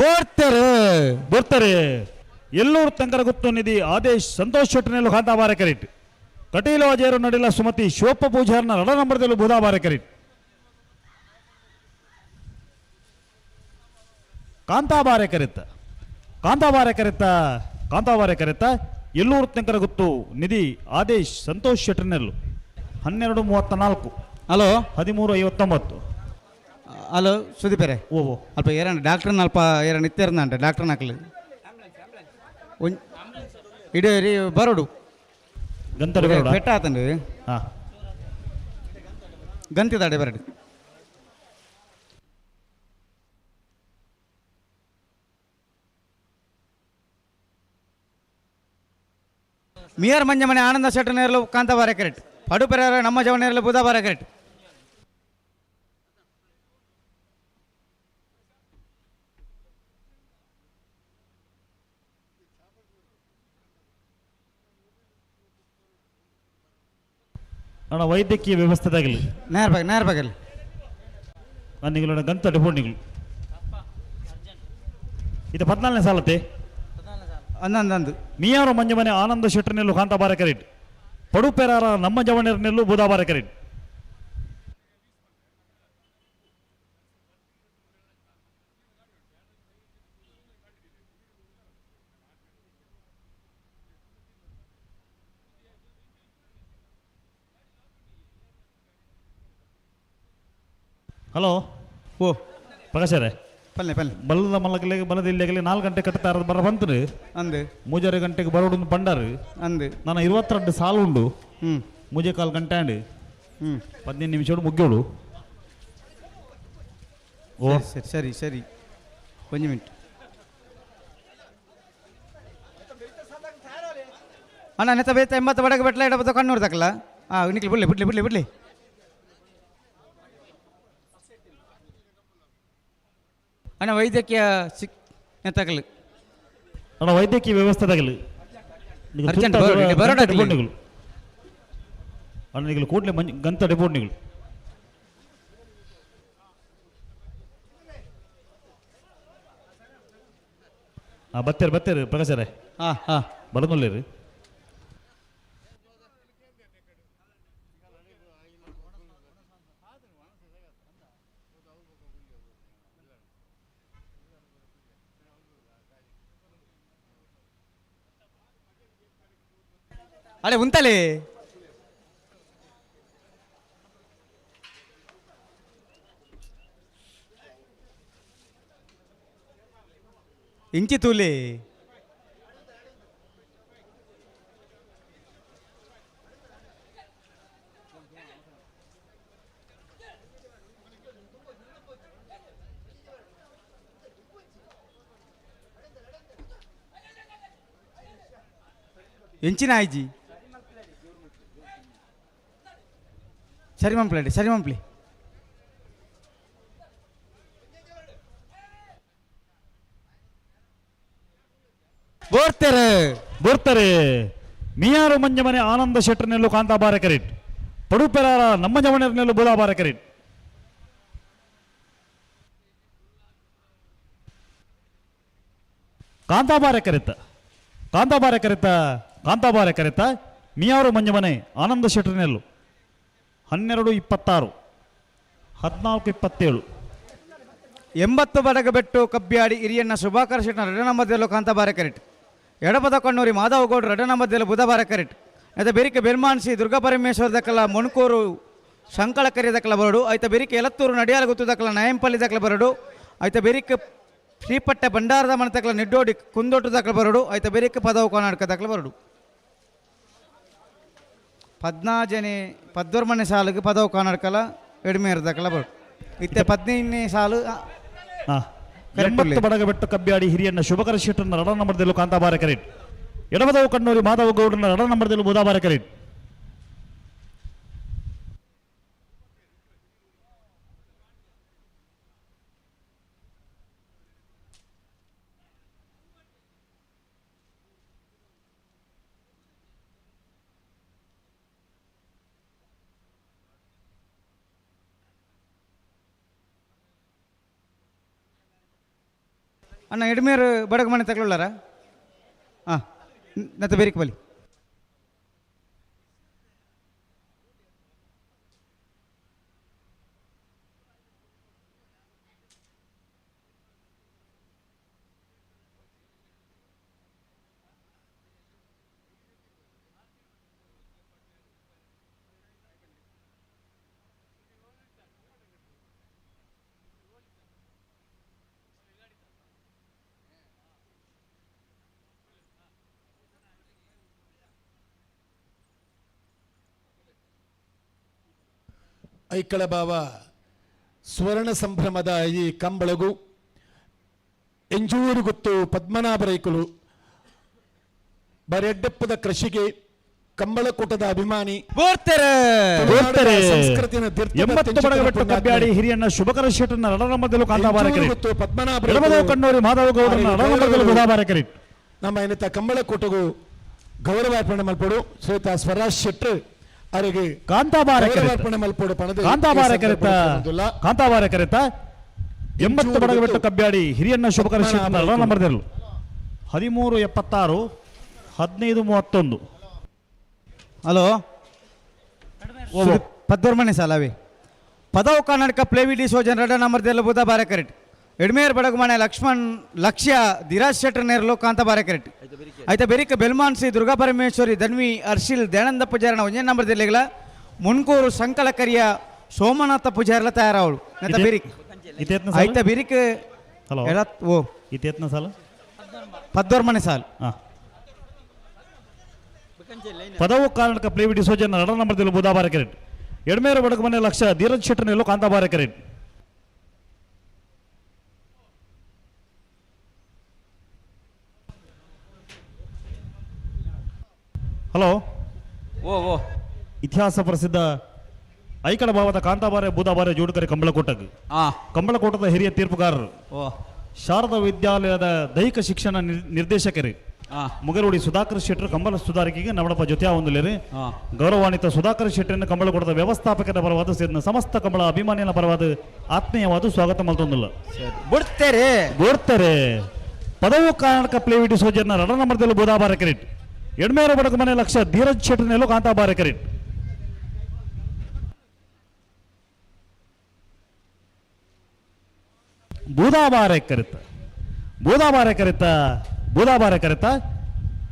ಬೋರ್ತೆರೆ ಬೋರ್ತಾರೆ. ಎಲ್ಲೂರು ತೆಂಕರಗುತ್ತು ನಿಧಿ ಆದೇಶ್ ಸಂತೋಷ್ ಶೆಟ್ಟರ್ನೆಲ್ಲು ಕಾಂತಾಬಾರೆ ಕರೆಕ್ಟ್. ಕಟೀಲು ಅಜೇರು ನಡಿಲ್ಲ ಸುಮತಿ ಶಿವಪ್ಪ ಪೂಜಾರ್ನ ರಡ ನಂಬರ್ದಲ್ಲೂ ಬುಧಾಬಾರೆ ಕರೆಕ್ಟ್. ಕಾಂತಾಬಾರೆ ಕರೆತ್ತ ಕಾಂತಾಬಾರೆ ಕರೆತ್ತ ಕಾಂತಾಬಾರೆ ಕರೆತ್ತ ಎಲ್ಲೂರು ತೆಂಕರಗುತ್ತು ನಿಧಿ ಆದೇಶ್ ಸಂತೋಷ್ ಶೆಟ್ಟರ್ನೆಲ್ಲು 12:34. ಹಲೋ 13:59. ಹಲೋ ಸುದೀಪರೇ. ಓ ಅಲ್ಪ ಏರಣ್ಣ ಡಾಕ್ಟ್ರನ್ನ ಅಲ್ಪ ಏರಣ್ಣ ಇತ್ತೇರ್ನ ಡಾಕ್ಟ್ರನ್ನ ಹಾಕಲಿ ಒಂಜ್ ಇಡೀ ರೀ ಬರೋಡು ಗಂತಡು ಬರೋಡ? ಪೆಟ್ಟ ಆತಂడి. ಹಾಂ ಗಂತಿದಾಡೆ ಬರಡು. ಮಿಯರ್ ಮಂಜಮನೆ ಆನಂದ ಶೆಟ್ಟರ್ ನೇರಲು ಕಾಂತಾಬಾರೆ ಕರೆಕ್ಟ್. ಪಡುಪೆರ ನಮ್ಮ ಜವನೇರಲು ಬುಧಬಾರೆ ಕರೆಕ್ಟ್. ಅಣ್ಣ ವೈದ್ಯಕೀಯ ವ್ಯವಸ್ಥೆದಾಗಲಿ ನೇರ ಬಗ್ಗೆ ನೇರ ಬಗ್ಗೆ ನಿಗಳು ಗಂತ ಡಿಪೋರ್ಟ್ನಿಗಳು ಇದು 14ನೇ ಸಾಲತ್ತೆ ಅಂದಂದು ಮಿಯಾರು ಮಂಜಮನೆ ಆನಂದ ಶೆಟ್ಟರ್ನೆಲ್ಲು ಕಾಂತಾಬಾರೆ ಕರೆಕ್ಟ್. ಪಡುಪೆರಾರ ನಮ್ಮ ಜವಣರ್ನೆಲ್ಲು ಬುಧಾಬಾರೆ ಕರೆಕ್ಟ್. ಹಲೋ ಓ ಪ್ರಕಾಶರೇ ಪಲ್ಲೆ ಪಲ್ಲೆ ಬಲ್ಲದ ಮಲ್ಲಕಲಿಗೆ ಬಲದ ಇಲ್ಲಿಗೆ 4 ಗಂಟೆ ಕಟ್ಟುತ್ತಾ ಬರ ಬಂತು ಅಂದು 3.5 ಗಂಟೆಗೆ ಬರೋಡು ಬಂಡಾರು ಅಂದು ನಾನು 22 ಸಾಲು ಉಂಡು ಮೂಜೆ ಕಾಲು ಗಂಟೆ ಅಂಡು 15 ನಿಮಿಷ ಮುಗ್ಯೋಳು. ಓ ಸರಿ ಸರಿ ಸರಿ ಒಂದು ಮಿನಿಟ್ ಅಣ್ಣ ನೆತ್ತ ಬೇತ 80 ಬಡಗ ಬೆಟ್ಲ ಇಡಬೋದು ಕಣ್ಣೂರು ತಕ್ಕಲ್ಲ ಹಾಂ ನಿಕ್ಲಿ ಬಿಡ್ಲಿ ಬಿಡ್ಲಿ ಬಿಡ್ಲಿ ಬಿಡ್ಲಿ ಅಣ್ಣ ವೈದ್ಯಕೀಯ ಸಿಕ್ ತಗಲು ಅಣ್ಣ ವೈದ್ಯಕೀಯ ವ್ಯವಸ್ಥೆ ತಗಲು ಅರ್ಜೆಂಟ್ ಬರೋಡ ಅಣ್ಣ ನಿಗಲು ಕೂಡಲೇ ಮಂಜು ಗಂತ ರಿಪೋರ್ಟ್ ನಿಗಲು. ಹಾಂ ಬತ್ತೇರಿ ಬತ್ತೇರಿ ಪ್ರಕಾಶರೇ ಹಾಂ ಹಾಂ ಬರೋದಿಲ್ಲ. ಅರೆ ಉಂತಲೇ ಇಂಚಿ ತೂಲಿ ಎಂಚಿನ ಆಯ್ಜಿ ಸರಿ ಮಂಪ್ಲೇಡಿ ಸರಿ ಮಂಪ್ಲಿ ಬೋರ್ತಾರೆ ಬೋರ್ತಾರೆ ಮಿಯಾರು ಮಂಜಮನೆ ಆನಂದ ಶೆಟ್ಟರ್ನೆಲ್ಲು ಕಾಂತಾಬಾರೆ ಕರೀಟ್ ಪಡುಪೆರಾರ ನಮ್ಮ ಜವಣರ್ನೆಲ್ಲು ಬುಧಾಬಾರೆ ಕರೀಟ್. ಕಾಂತಾಬಾರೆ ಕರಿತ ಕಾಂತಾಬಾರೆ ಕರಿತ ಕಾಂತಾಬಾರೆ ಕರಿತ ಮಿಯಾರು ಮಂಜಮನೆ ಆನಂದ ಶೆಟ್ಟರ್ನೆಲ್ಲು 12:26 14:27. 80 ಬಡಗಬೆಟ್ಟು ಕಬ್ಬಿಯಾಡಿ ಹಿರಿಯಣ್ಣ ಸುಭಾಕರ್ ಶೆಟ್ಟನ ಎರಡನ ಕಾಂತಾಬಾರೆ ಕರೆಕ್ಟ್. ಎಡಪದ ಕಣ್ಣೂರಿ ಮಾಧವಗೌಡರು ಎರಡನ ಮಧ್ಯದಲ್ಲಿ ಬುಧವಾರ ಕರೆಕ್ಟ್. ಐತ ಬೆರಿಕೆ ಬೆರ್ಮಾನ್ಸಿ ದುರ್ಗಾ ಪರಮೇಶ್ವರ ದಕ್ಕಲ ಮೊಣಕೂರು ಶಂಕಳ ಕರಿಯ ದಕ್ಕಲ ಬರಡು. ಐತ ಬೆರಿಕೆ ಎಲತ್ತೂರು ನಡಿಯಾಲ ಗುತ್ತು ದಕ್ಕಲ ನಯಂಪಲ್ಲಿ ದಕ್ಕಲ ಬರಡು. ಐತ ಬೆರಿಕೆ ಶ್ರೀಪಟ್ಟೆ ಭಂಡಾರದ ಮನೆ ತಕ್ಕಲ ನಿಡ್ಡೋಡಿ ಕುಂದೊಟ್ಟು ದಕ್ಕಲ ಬರಡು. ಐತ ಬೆರಿಕೆ ಪದವು ಕರ್ನಾಟಕ ದಕ್ಕಲ ಬರಡು. ಪದ್ನಾಜನೆ ಪದ್ದೊರ್ಮನೆ ಸಾಲಿಗೆ ಪದವು ಕರ್ನಾಟಕಲ ಎಡ್ಮೇರ್ ದಕ್ಕಲ ಬರಡು. ಇತ್ತೆ 15ನೇ ಸಾಲು 80 ಬಡಗಬೆಟ್ಟು ಕಬ್ಬಿಯಾಡಿ ಹಿರಿಯಣ್ಣ ಶುಭಕರ ಶೆಟ್ಟರನ್ನ ರಡ ನಂಬರ್ದಲ್ಲೂ ಕಾಂತಾಬಾರೆ ಕರೆಕ್ಟ್. ಎಡಬದವು ಕಣ್ಣೂರಿ ಮಾಧವ ಗೌಡರನ್ನ ರಡ ನಂಬರ್ದಲ್ಲೂ ಬುಧಾಬಾರೆ ಕರೆಕ್ಟ್. ಅಣ್ಣ ಎಡ್ಮೇರು ಬಡಗ ಮನೆ ತಗೊಳ್ಳಾರ ಹಾಂ ನತ್ತ ಬೇರಿಕ್ ಬಲಿ ಐಕಳಬಾವ ಸುವರ್ಣ ಸಂಭ್ರಮದ ಈ ಕಂಬಳಗು ಎಂಜೂರು ಗೊತ್ತು ಪದ್ಮನಾಭರೈಕುಲು ಬರೆಡ್ಡೆಪ್ಪದ ಕೃಷಿಗೆ ಕಂಬಳಕೂಟದ ಅಭಿಮಾನಿ ಸಂಸ್ಕೃತಿನ 80 ಬಡಗಬೆಟ್ಟು ಕಬ್ಬ್ಯಾಡಿ ಹಿರಿಯಣ್ಣ ಶುಭಕರ ಶೆಟ್ಟನ ರಡನಮದಲು ಕಾಂತಾಬಾರಕರಿ ಪದ್ಮನಾಭ ಕಣ್ಣೂರಿ ಮಾಧವ ಗೌಡರನ ರಡನಮದಲು ಬುಧಾಬಾರಕರಿ ನಮ್ಮ ಏನಿತ್ತ ಕಂಬಳಕೂಟಗೂ ಗೌರವಾರ್ಪಣೆ ಮಲ್ಪಡು ಶ್ವೇತ ಸ್ವರಾಜ್ ಶೆಟ್ಟರ್ ಅವರಿಗೆ ಕಾಂತಾಬಾರಕರಿ ಮಲ್ಪಡು ಪಣದ ಕಾಂತಾಬಾರಕರಿತ 80 ಬಡಗಬೆಟ್ಟು ಕಬ್ಬ್ಯಾಡಿ ಹಿರಿಯಣ್ಣ ಶುಭಕರ ಶೆಟ್ಟನ ರಡನಮದಲು 13:76 15:31. ಹಲೋ ಪದ್ದೋರ್ಮನೆ ಸಾಲವಿ ಪದವು ಕರ್ನಾಟಕ ಪ್ಲೇವಿ ಡಿ ಸೋಜನ್ ರಡ ನಂಬರ್ ದೆಲ್ಲ ಬುಧ ಬಾರೆ ಕರೆಕ್ಟ್ ಎಡ್ಮೇರ್ ಬಡಗುಮನೆ ಲಕ್ಷ್ಮಣ್ ಲಕ್ಷ್ಯ ಧಿರಾಜ್ ಶೆಟ್ಟರ್ ನೇರಲು ಕಾಂತ ಬಾರೆ ಕರೆಕ್ಟ್ ಆಯ್ತಾ ಬೆರಿಕ ಬೆಲ್ಮಾನ್ಸಿ ದುರ್ಗಾ ಪರಮೇಶ್ವರಿ ಧನ್ವಿ ಅರ್ಶಿಲ್ ದಯಾನಂದ ಪೂಜಾರನ ಒಂದೇ ನಂಬರ್ ದೆಲ್ಲಿಗಳ ಮುನ್ಕೂರು ಸಂಕಲ ಕರಿಯ ಸೋಮನಾಥ ಪೂಜಾರಲ ತಯಾರಾವಳು ನೆತ್ತ ಬೆರಿಕ್ ಆಯ್ತಾ ಬೆರಿಕ್ ಹಲೋ ಓ ಇತೇತ್ನ ಸಾಲ ಪದ್ದೋರ್ಮನೆ ಸಾಲ್ ಹಾಂ ಪದವು ಕಾರಣಕ ಪ್ಲೇವಿಡಿ ಸೋಜನ್ ರಡ ನಂಬರ್ದಲ್ಲಿ ಬುಧಾಬಾರ ಕರೆಕ್ಟ್ ಎಡ್ಮೇರ ಬಡಕ ಮನೆ ಲಕ್ಷ ಧೀರಜ್ ಶೆಟ್ಟರ್ನೆಲ್ಲೋ ಕಾಂತಾಬಾರ ಕರೆಕ್ಟ್. ಹಲೋ ಓ ಓ ಇತಿಹಾಸ ಪ್ರಸಿದ್ಧ ಐಕಳ ಭಾವದ ಕಾಂತಾಬಾರೆ ಬೂದಾಬಾರೆ ಜೋಡುಕರೆ ಕಂಬಳಕೋಟಗ್ ಕಂಬಳಕೋಟದ ಹಿರಿಯ ತೀರ್ಪುಗಾರರು ಶಾರದಾ ವಿದ್ಯಾಲಯದ ದೈಹಿಕ ಶಿಕ್ಷಣ ನಿರ್ದೇಶಕರು ಮುಗರುಡಿ ಸುಧಾಕರ್ ಶೆಟ್ಟರ್ ಕಂಬಳ ಸುಧಾರಿಕೆಗೆ ನಮ್ಮಡಪ್ಪ ಜೊತೆ ಹೊಂದಲೇರಿ ಗೌರವಾನ್ವಿತ ಸುಧಾಕರ್ ಶೆಟ್ಟರನ್ನು ಕಂಬಳಕೋಟದ ವ್ಯವಸ್ಥಾಪಕರ ಪರವಾದ ಸೇರಿದ ಸಮಸ್ತ ಕಂಬಳ ಅಭಿಮಾನಿಗಳ ಪರವಾದ ಆತ್ಮೀಯವಾದ ಸ್ವಾಗತ ಮಲ್ತೊಂದಿಲ್ಲ ಬಿಡ್ತೇರೆ ಬಿಡ್ತಾರೆ. ಪದವು ಕಾರಣಕ ಪ್ಲೇವಿಟಿ ಸೋಜರ್ನ ರಡ ನಂಬರ್ದಲ್ಲಿ ಬುಧಾಬಾರ ಕರೆಕ್ಟ್ ಎಡ್ಮೇರ ಬಡಕ ಮನೆ ಲಕ್ಷ ಧೀರಜ್ ಶೆಟ್ಟರ್ನೆಲ್ಲೋ ಕಾಂತಾಬಾರ ಕರೆಕ್ಟ್. ಬೂದಾಬಾರೆ ಕರಿತ ಬೂದಾಬಾರೆ ಕರಿತ ಬೂದಾಬಾರೆ ಕರಿತ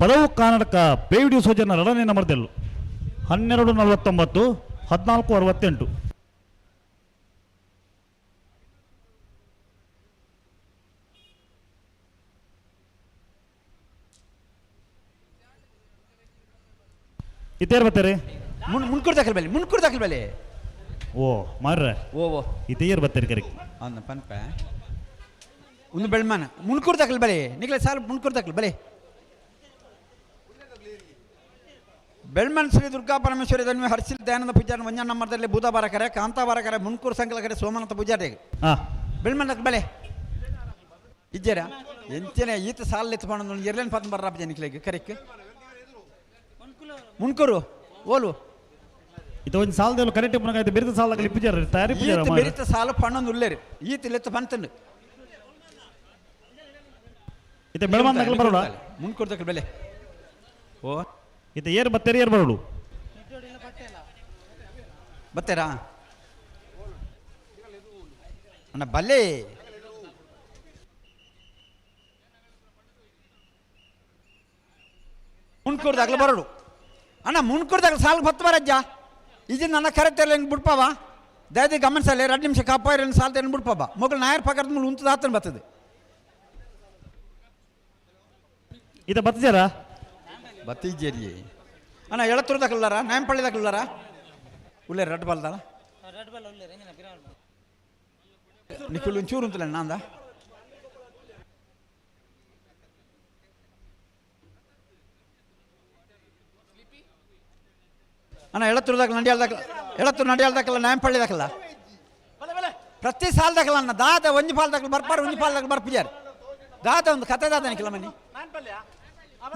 ಪದವು ಕರ್ನಾಟಕ ಪೇವಿಡಿ ಸೋಜನ ರಡನೆ ನಂಬರ್ದೆಲ್ಲು 12:49 14:68. ಇತ್ತೇರ್ ಬರ್ತಾರೆ ಮುನ್ಕೂರ್ ದಾಖಲೆ ಬಲ್ಲಿ ಮುನ್ಕೂರ್ ದಾಖಲೆ ಬಲ್ಲಿ ಓ ಮಾರ್ರೆ ಓ ಓ ಇತೇರ್ ಬರ್ತಾರೆ ಕರೆಕ್ಟ್ ಅಂದ ಪನ್ಪ ಒಂದು ಬೆಳ್ಮಾನ ಮುನ್ಕೂರ್ ದಾಖಲೆ ಬಲೆ ನಿಖಲ ಸಾಲ ಮುನ್ಕೂರ್ ದಾಖಲೆ ಬಲೆ ಬೆಳ್ಮನ್ ಶ್ರೀ ದುರ್ಗಾ ಪರಮೇಶ್ವರಿ ಧನ್ವಿ ಹರ್ಷಿಲ್ ದಯಾನಂದ ಪೂಜಾರಿ ಮಂಜಣ್ಣ ಮರದಲ್ಲಿ ಬೂದಾಬಾರಕರೆ ಕಾಂತಾಬಾರಕರೆ ಮುನ್ಕೂರ್ ಸಂಕಲಕರೆ ಸೋಮನಾಥ ಪೂಜಾರಿ ಬೆಳ್ಮನ್ ದಾಖಲೆ ಬಲೆ ಇಜ್ಜರ ಎಂಚನೆ ಈತ ಸಾಲ ಎತ್ಕೊಂಡು ಎರ್ಲೇನು ಪತ್ನ ಬರ್ರಪ್ಪ ನಿಖಲಿಗೆ ಕರೆಕ್ಟ್ ಮುನ್ಕೂರು ಓಲು ಇದು ಒಂದು ಸಾಲದಲ್ಲಿ ಕರೆಕ್ಟ್ ಪುನಃ ಬೆರಿತ ಸಾಲದಲ್ಲಿ ಪೂಜಾರಿ ತಯಾರಿ ಪೂಜಾರಿ ಬೆರಿತ ಸಾಲ ಪಣ್ಣೊಂದು ಉಲ್ಲೇರಿ ಈತ ಲೆತ್ತ ಪಂತಂಡು ಇದು ಬೆಳಮಾನ್ ನಗಲು ಬರೋಣ ಮುನ್ಕೊಡ್ತಕ್ಕ ಬೆಲೆ ಓ ಇದು ಏರ್ ಬತ್ತೇರಿ ಏರ್ ಬರೋಳು ಬತ್ತೇರಾ ಅಣ್ಣ ಬಲ್ಲೆ ಮುನ್ಕೊಡ್ದಾಗ್ಲ ಬರೋಡು ಅಣ್ಣ ಮುನ್ಕೊಡ್ದಾಗ ಸಾಲ ಬತ್ತು ಬರಜ್ಜ ಇದು ನನ್ನ ಕರೆಕ್ಟ್ ಹೆಂಗೆ ಬಿಡ್ಪಾವ ದಯದಿ ಗಮನಿಸಲ್ಲ 2 ನಿಮಿಷ ಕಾಪಾಯಿರ ಸಾಲ ತೆರೆ ಬಿಡ್ಪಾವ ಮಗಳು ನಾಯರ್ ಪಕ್ಕದ ಮೂಲ ಉಂತದ ಆತನ ಬರ್ತದೆ ಇದು ಬತ್ತಿಜಾರ ಬತ್ತಿಜೇರಿ ಅಣ್ಣ ಎಳತ್ತೂರ್ದಾಕಲ್ಲಾರ ನಾಯಂಪಳ್ಳಿದಾಕಲ್ಲಾರ ಉಳ್ಳೇ ರೆಡ್ ಬಾಲ್ದಾರ ನಿಖಿಲ್ ಒಂಚೂರು ಅಂತಲ್ಲ ನಾಂದ ಅಣ್ಣ ಎಳತ್ತೂರ್ದಾಗ ನಂಡ್ಯಾಲ್ದಾಕಲ್ಲ ಎಳತ್ತೂರು ನಂಡ್ಯಾಲ್ದಾಕಲ್ಲ ನಾಯಂಪಳ್ಳಿದಾಕಲ್ಲ ಪ್ರತಿ ಸಾಲದಾಕಲ್ಲ ಅಣ್ಣ ದಾದ ಒಂಜಿ ಪಾಲ್ದಾಕಲ್ಲ ಬರ್ಪಾರ ಒಂಜಿ ಪಾಲ್ದಾಕಲ್ಲ ಬರ್ಪಿಜಾರ ದಾದ ಒಂದು ಕತೆ ದಾದ ನಿಖಿಲ ಮನಿ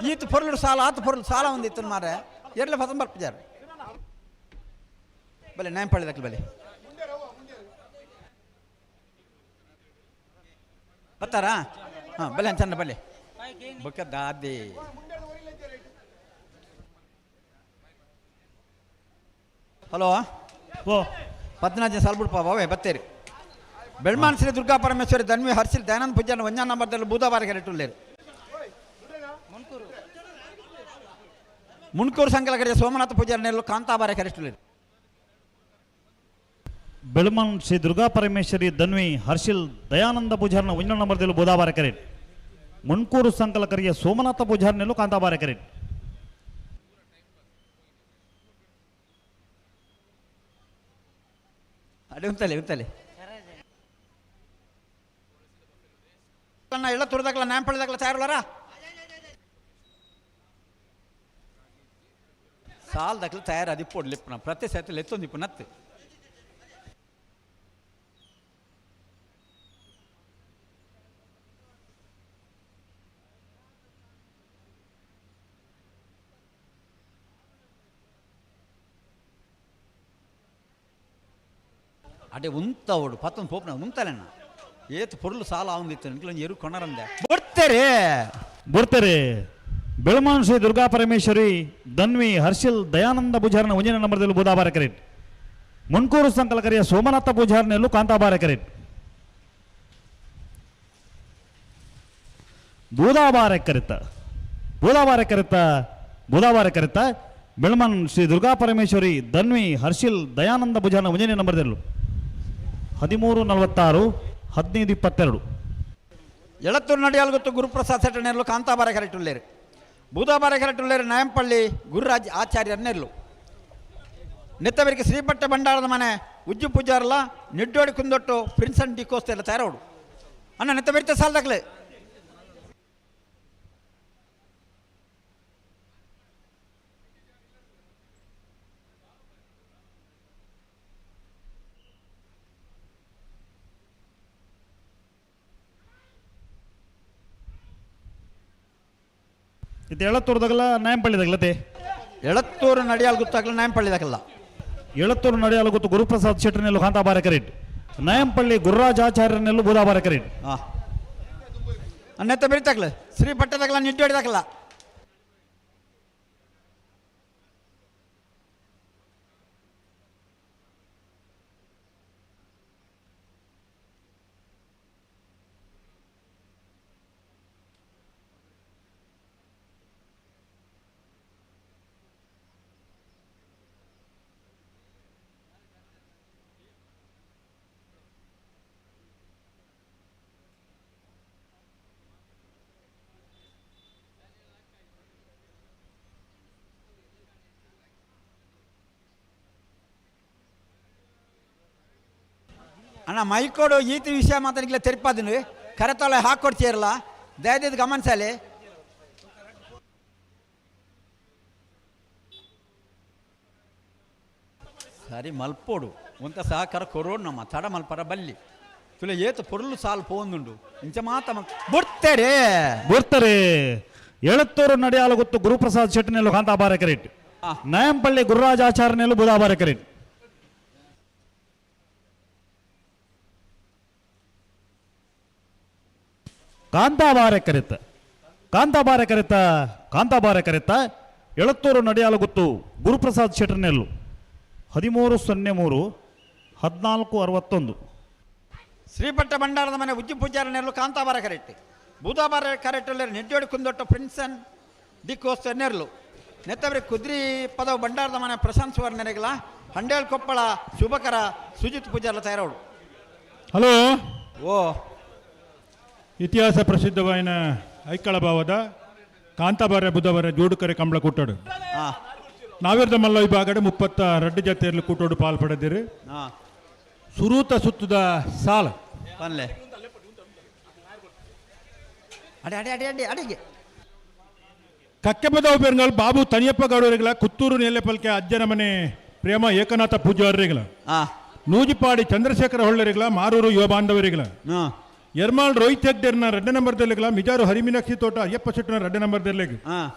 ಈತ ಪೊರ್ಲು ಸಾಲ ಆತ ಪೊರ್ಲು ಸಾಲ ಒಂದು ಇತ್ತು ಮಾರೆ ಎರಡ್ಲೆ ಫಸಂ ಬರ್ಪಿಜಾರ ಬಲೆ ನಾಯಂಪಳ್ಳಿದಾಕಲ್ಲ ಬಲೆ ಬರ್ತಾರಾ ಹಾಂ ಬಲೆ ಚಂದ ಬಲೆ ಬೊಕ್ಕ ದಾದೆ ಹಲೋ ಓ ಪದ್ಮನಾಜ ಸಾಲ್ಬಿಡ್ಪ ಬಾವೆ ಬತ್ತೇರಿ ಬೆಳ್ಮಾನ್ ಶ್ರೀ ದುರ್ಗಾ ಪರಮೇಶ್ವರಿ ಧನ್ವಿ ಹರ್ಷಿಲ್ ದಯಾನಂದ ಪೂಜಾನ ಒಂಜಾನ ನಂಬರ್ದಲ್ಲಿ ಬೂದಾಬಾರ ಕೆರೆಟುಲ್ಲೇರು ಮುನ್ಕೂರು ಸಂಕಲಕರಿಯ ಸೋಮನಾಥ ಪೂಜಾರಿ ನೆಲ್ಲು ಕಾಂತಾಬಾರ ಕೆರೆಟುಲ್ಲೇರು ಬೆಳ್ಮನ್ ಶ್ರೀ ದುರ್ಗಾ ಪರಮೇಶ್ವರಿ ಧನ್ವಿ ಹರ್ಷಿಲ್ ದಯಾನಂದ ಪೂಜಾರನ ಒಂಜಾನ ನಂಬರ್ದಲ್ಲಿ ಬೂದಾಬಾರ ಕೆರೆಟ್ ಮುನ್ಕೂರು ಸಂಕಲಕರಿಯ ಸೋಮನಾಥ ಪೂಜಾರನೆಲ್ಲು ಕಾಂತಾಬಾರ ಕೆರೆಟ್ ಅದೇ ಉಂತಲೆ ಉಂತಲೆ ಅಣ್ಣ ಎಳತ್ತೂರ್ದಾಕಲ್ಲ ನಾಯಂಪಳ್ಳಿದಾಕಲ್ಲ ತಯಾರುಲಾರ ಸಾಲ್ ದಕ್ಲು ತಯಾರಾದಿ ಪೊಡ್ಲಿಪ್ಪನ ಪ್ರತಿ ಸತಿ ಲೆತ್ತೊಂದಿಪ್ಪು ನತ್ತು. ಅಡೆ ಉಂತ ಓಡು ಪತ್ತೊಂದು ಪೋಪನ ಉಂತಲೆಣ್ಣ ಏತ್ ಪೊರ್ಲು ಸಾಲ ಅವಂದಿತ್ತು ನಿಕ್ಲೊಂಜಿ ಎರು ಕೊನರಂದೆ ಬೊಡ್ತಾರೆ ಬರ್ತಾರೆ. ಬೆಳಮಾನ್ ಶ್ರೀ ದುರ್ಗಾ ಪರಮೇಶ್ವರಿ ಧನ್ವಿ ಹರ್ಷಿಲ್ ದಯಾನಂದ ಪೂಜಾರನ ಒಂಜಿನ ನಂಬರ್ದಲ್ಲಿ ಬೂದಾಬಾರ ಕರೆಟ್. ಮುನ್ಕೂರು ಸಂಕಲಕರಿಯ ಸೋಮನಾಥ ಪೂಜಾರನೆಲ್ಲೂ ಕಾಂತಾಬಾರ ಕರೆಟ್. ಬೂದಾಬಾರ ಕರಿತ ಬೂದಾಬಾರ ಕರಿತ ಬೂದಾಬಾರ ಕರಿತ ಬೆಳಮನ್ ಶ್ರೀ ದುರ್ಗಾ ಪರಮೇಶ್ವರಿ ಧನ್ವಿ ಹರ್ಷಿಲ್ ದಯಾನಂದ ಪೂಜಾರನ ಒಂಜನೇ ನಂಬರ್ದಲ್ಲೂ 13:46 15:22. ಎಳತ್ತೂರು ನಡಿಯಾಲ್ ಗೊತ್ತು ಗುರುಪ್ರಸಾದ್ ಸೆಟ್ಟನೆರ್ಲು ಕಾಂತಾಬಾರ ಕರೆಟುಲ್ಲೇರು ಬೂದಾಬಾರ ಕರೆಟುಲ್ಲೇರು ನಾಯಂಪಳ್ಳಿ ಗುರುರಾಜ್ ಆಚಾರ್ಯನೆರ್ಲು ನೆತ್ತವರಿಗೆ ಶ್ರೀಪಟ್ಟೆ ಭಂಡಾರದ ಮನೆ ಉಜ್ಜು ಪೂಜಾರಲ್ಲ ನಿಡ್ಡೋಡಿ ಕುಂದೊಟ್ಟು ಪ್ರಿನ್ಸ್ ಅಂಡ್ ಡಿಕೋಸ್ತೆಲ್ಲ ತಯಾರೋಡು ಅಣ್ಣ ನೆತ್ತ ಬೆರಿತ ಸಾಲದಾಗ್ಲೆ. ಇದು ಎಳತ್ತೂರ್ದಾಗಲ್ಲ ನಾಯಂಪಳ್ಳಿದಾಗಲತೆ? ಎಳತ್ತೂರು ನಡಿಯಾಲ್ ಗೊತ್ತಾಗಲ್ಲ ನಾಯಂಪಳ್ಳಿದಾಗಲ್ಲ. ಎಳತ್ತೂರು ನಡಿಯಾಲ್ ಗೊತ್ತು ಗುರುಪ್ರಸಾದ್ ಶೆಟ್ಟರ್ನೆಲ್ಲು ಕಾಂತಾಬಾರ ಕರೆಟ್. ನಾಯಂಪಳ್ಳಿ ಗುರುರಾಜ್ ಆಚಾರ್ಯನೆಲ್ಲು ಬೂದಾಬಾರ ಕರೆಟ್. ಅನ್ನೆತ್ತ ಬೆರಿತಾಗ್ಲ ಶ್ರೀ ಪಟ್ಟದಾಗಲ್ಲ ನಿಡ್ಡೋಡಿದಾಗಲ್ಲ. ಅಣ್ಣ ಮೈಕೋಡು ಈತ ವಿಷಯ ಮಾತಾಡಿಗ್ಲ ತೆರಿಪಾದಿನ ಕರೆತೊಲೆ ಹಾಕೊಡ್ತೀರಲ್ಲ ದಯದಿದ್ದು ಗಮನಿಸಲಿ. ಸರಿ ಮಲ್ಪೋಡು ಒಂತ ಸಹಕಾರ ಕೊರೋಡು ನಮ್ಮ ತಡ ಮಲ್ಪರ ಬಲ್ಲಿ ತುಲೆ ಏತು ಪೊರ್ಲು ಸಾಲು ಪೋಂದುಂಡು ಇಂಚ ಮಾತ ಬುಡ್ತಾರೆ ಬುಡ್ತಾರೆ. ಎಳತ್ತೂರು ನಡೆಯಾಲ ಗೊತ್ತು ಗುರುಪ್ರಸಾದ್ ಶೆಟ್ಟಿನೆಲ್ಲು ಕಾಂತಾಬಾರ ಕರೆಟ್. ನಯಂಪಳ್ಳಿ ಗುರುರಾಜ್ ಆಚಾರ್ಯನೆಲ್ಲು ಬುಧಾಬಾರ ಕರೆಟ್. ಕಾಂತಾಬಾರೆ ಕರೆತ ಕಾಂತಾಬಾರೆ ಕರೆತ ಕಾಂತಾಬಾರೆ ಕರೆತ ಎಳತ್ತೂರು ನಡೆಯಾಲ ಗೊತ್ತು ಗುರುಪ್ರಸಾದ್ ಶೆಟ್ಟರ್ನೆಲ್ಲು 13:03 14:61. ಶ್ರೀಪಟ್ಟ ಭಂಡಾರದ ಮನೆ ಉಜ್ಜು ಪೂಜಾರನೆಲ್ಲು ಕಾಂತಾಬಾರ ಕರೆಕ್ಟ್ ಬೂದಾಬಾರ ಕರೆಕ್ಟ್ ನಿಡ್ಡೋಡಿ ಕುಂದೊಟ್ಟ ಪ್ರಿನ್ಸನ್ ಡಿಕೋಸ್ ನೆರ್ಲು ನೆತ್ತವರಿ ಕುದ್ರಿ ಪದವು ಭಂಡಾರದ ಮನೆ ಪ್ರಶಾಂತ್ ಸುವರ್ಣನೆಗಲ ಹಂಡೇಲ್ ಕೊಪ್ಪಳ ಶುಭಕರ ಸುಜಿತ್ ಪೂಜಾರ್ಲ ತಯಾರೋಡು. ಹಲೋ ಓ ಇತಿಹಾಸ ಪ್ರಸಿದ್ಧವಾಯಿನ ಐಕಳ ಭಾವದ ಕಾಂತಾಬಾರೆ ಬುಧವಾರ ಜೋಡುಕರೆ ಕಂಬಳ ಕೂಟೋಡು ನಾವಿರ್ದ ಮಲ್ಲ ವಿಭಾಗಡೆ 32 ಜತೆಯಲ್ಲಿ ಕೂಟೋಡು ಪಾಲ್ ಪಡೆದಿರಿ. ಸುರೂತ ಸುತ್ತದ ಸಾಲ ಕಕ್ಕೆಪದವು ಪೆರುಂಗಾಲ್ ಬಾಬು ತನಿಯಪ್ಪ ಗೌಡರಿಗಳ ಕುತ್ತೂರು ನೆಲೆಪಲ್ಕೆ ಅಜ್ಜನ ಮನೆ ಪ್ರೇಮ ಏಕನಾಥ ಪೂಜಾರಿಗಳ ನೂಜಿಪಾಡಿ ಚಂದ್ರಶೇಖರ ಹೊಳ್ಳರಿಗಳ ಮಾರೂರು ಯುವ ಬಾಂಧವರಿಗಳ ಎರ್ಮಾಳ್ ರೋಹಿತ್ ಹೆಗ್ಡೆರ್ನ 2 ನಂಬರ್ದಲ್ಲಿಗಳ ಮಿಜಾರು ಹರಿಮೀನಾಕ್ಷಿ ತೋಟ ಅಯ್ಯಪ್ಪ ಶೆಟ್ಟನ 2 ನಂಬರ್ದಲ್ಲಿಗೆ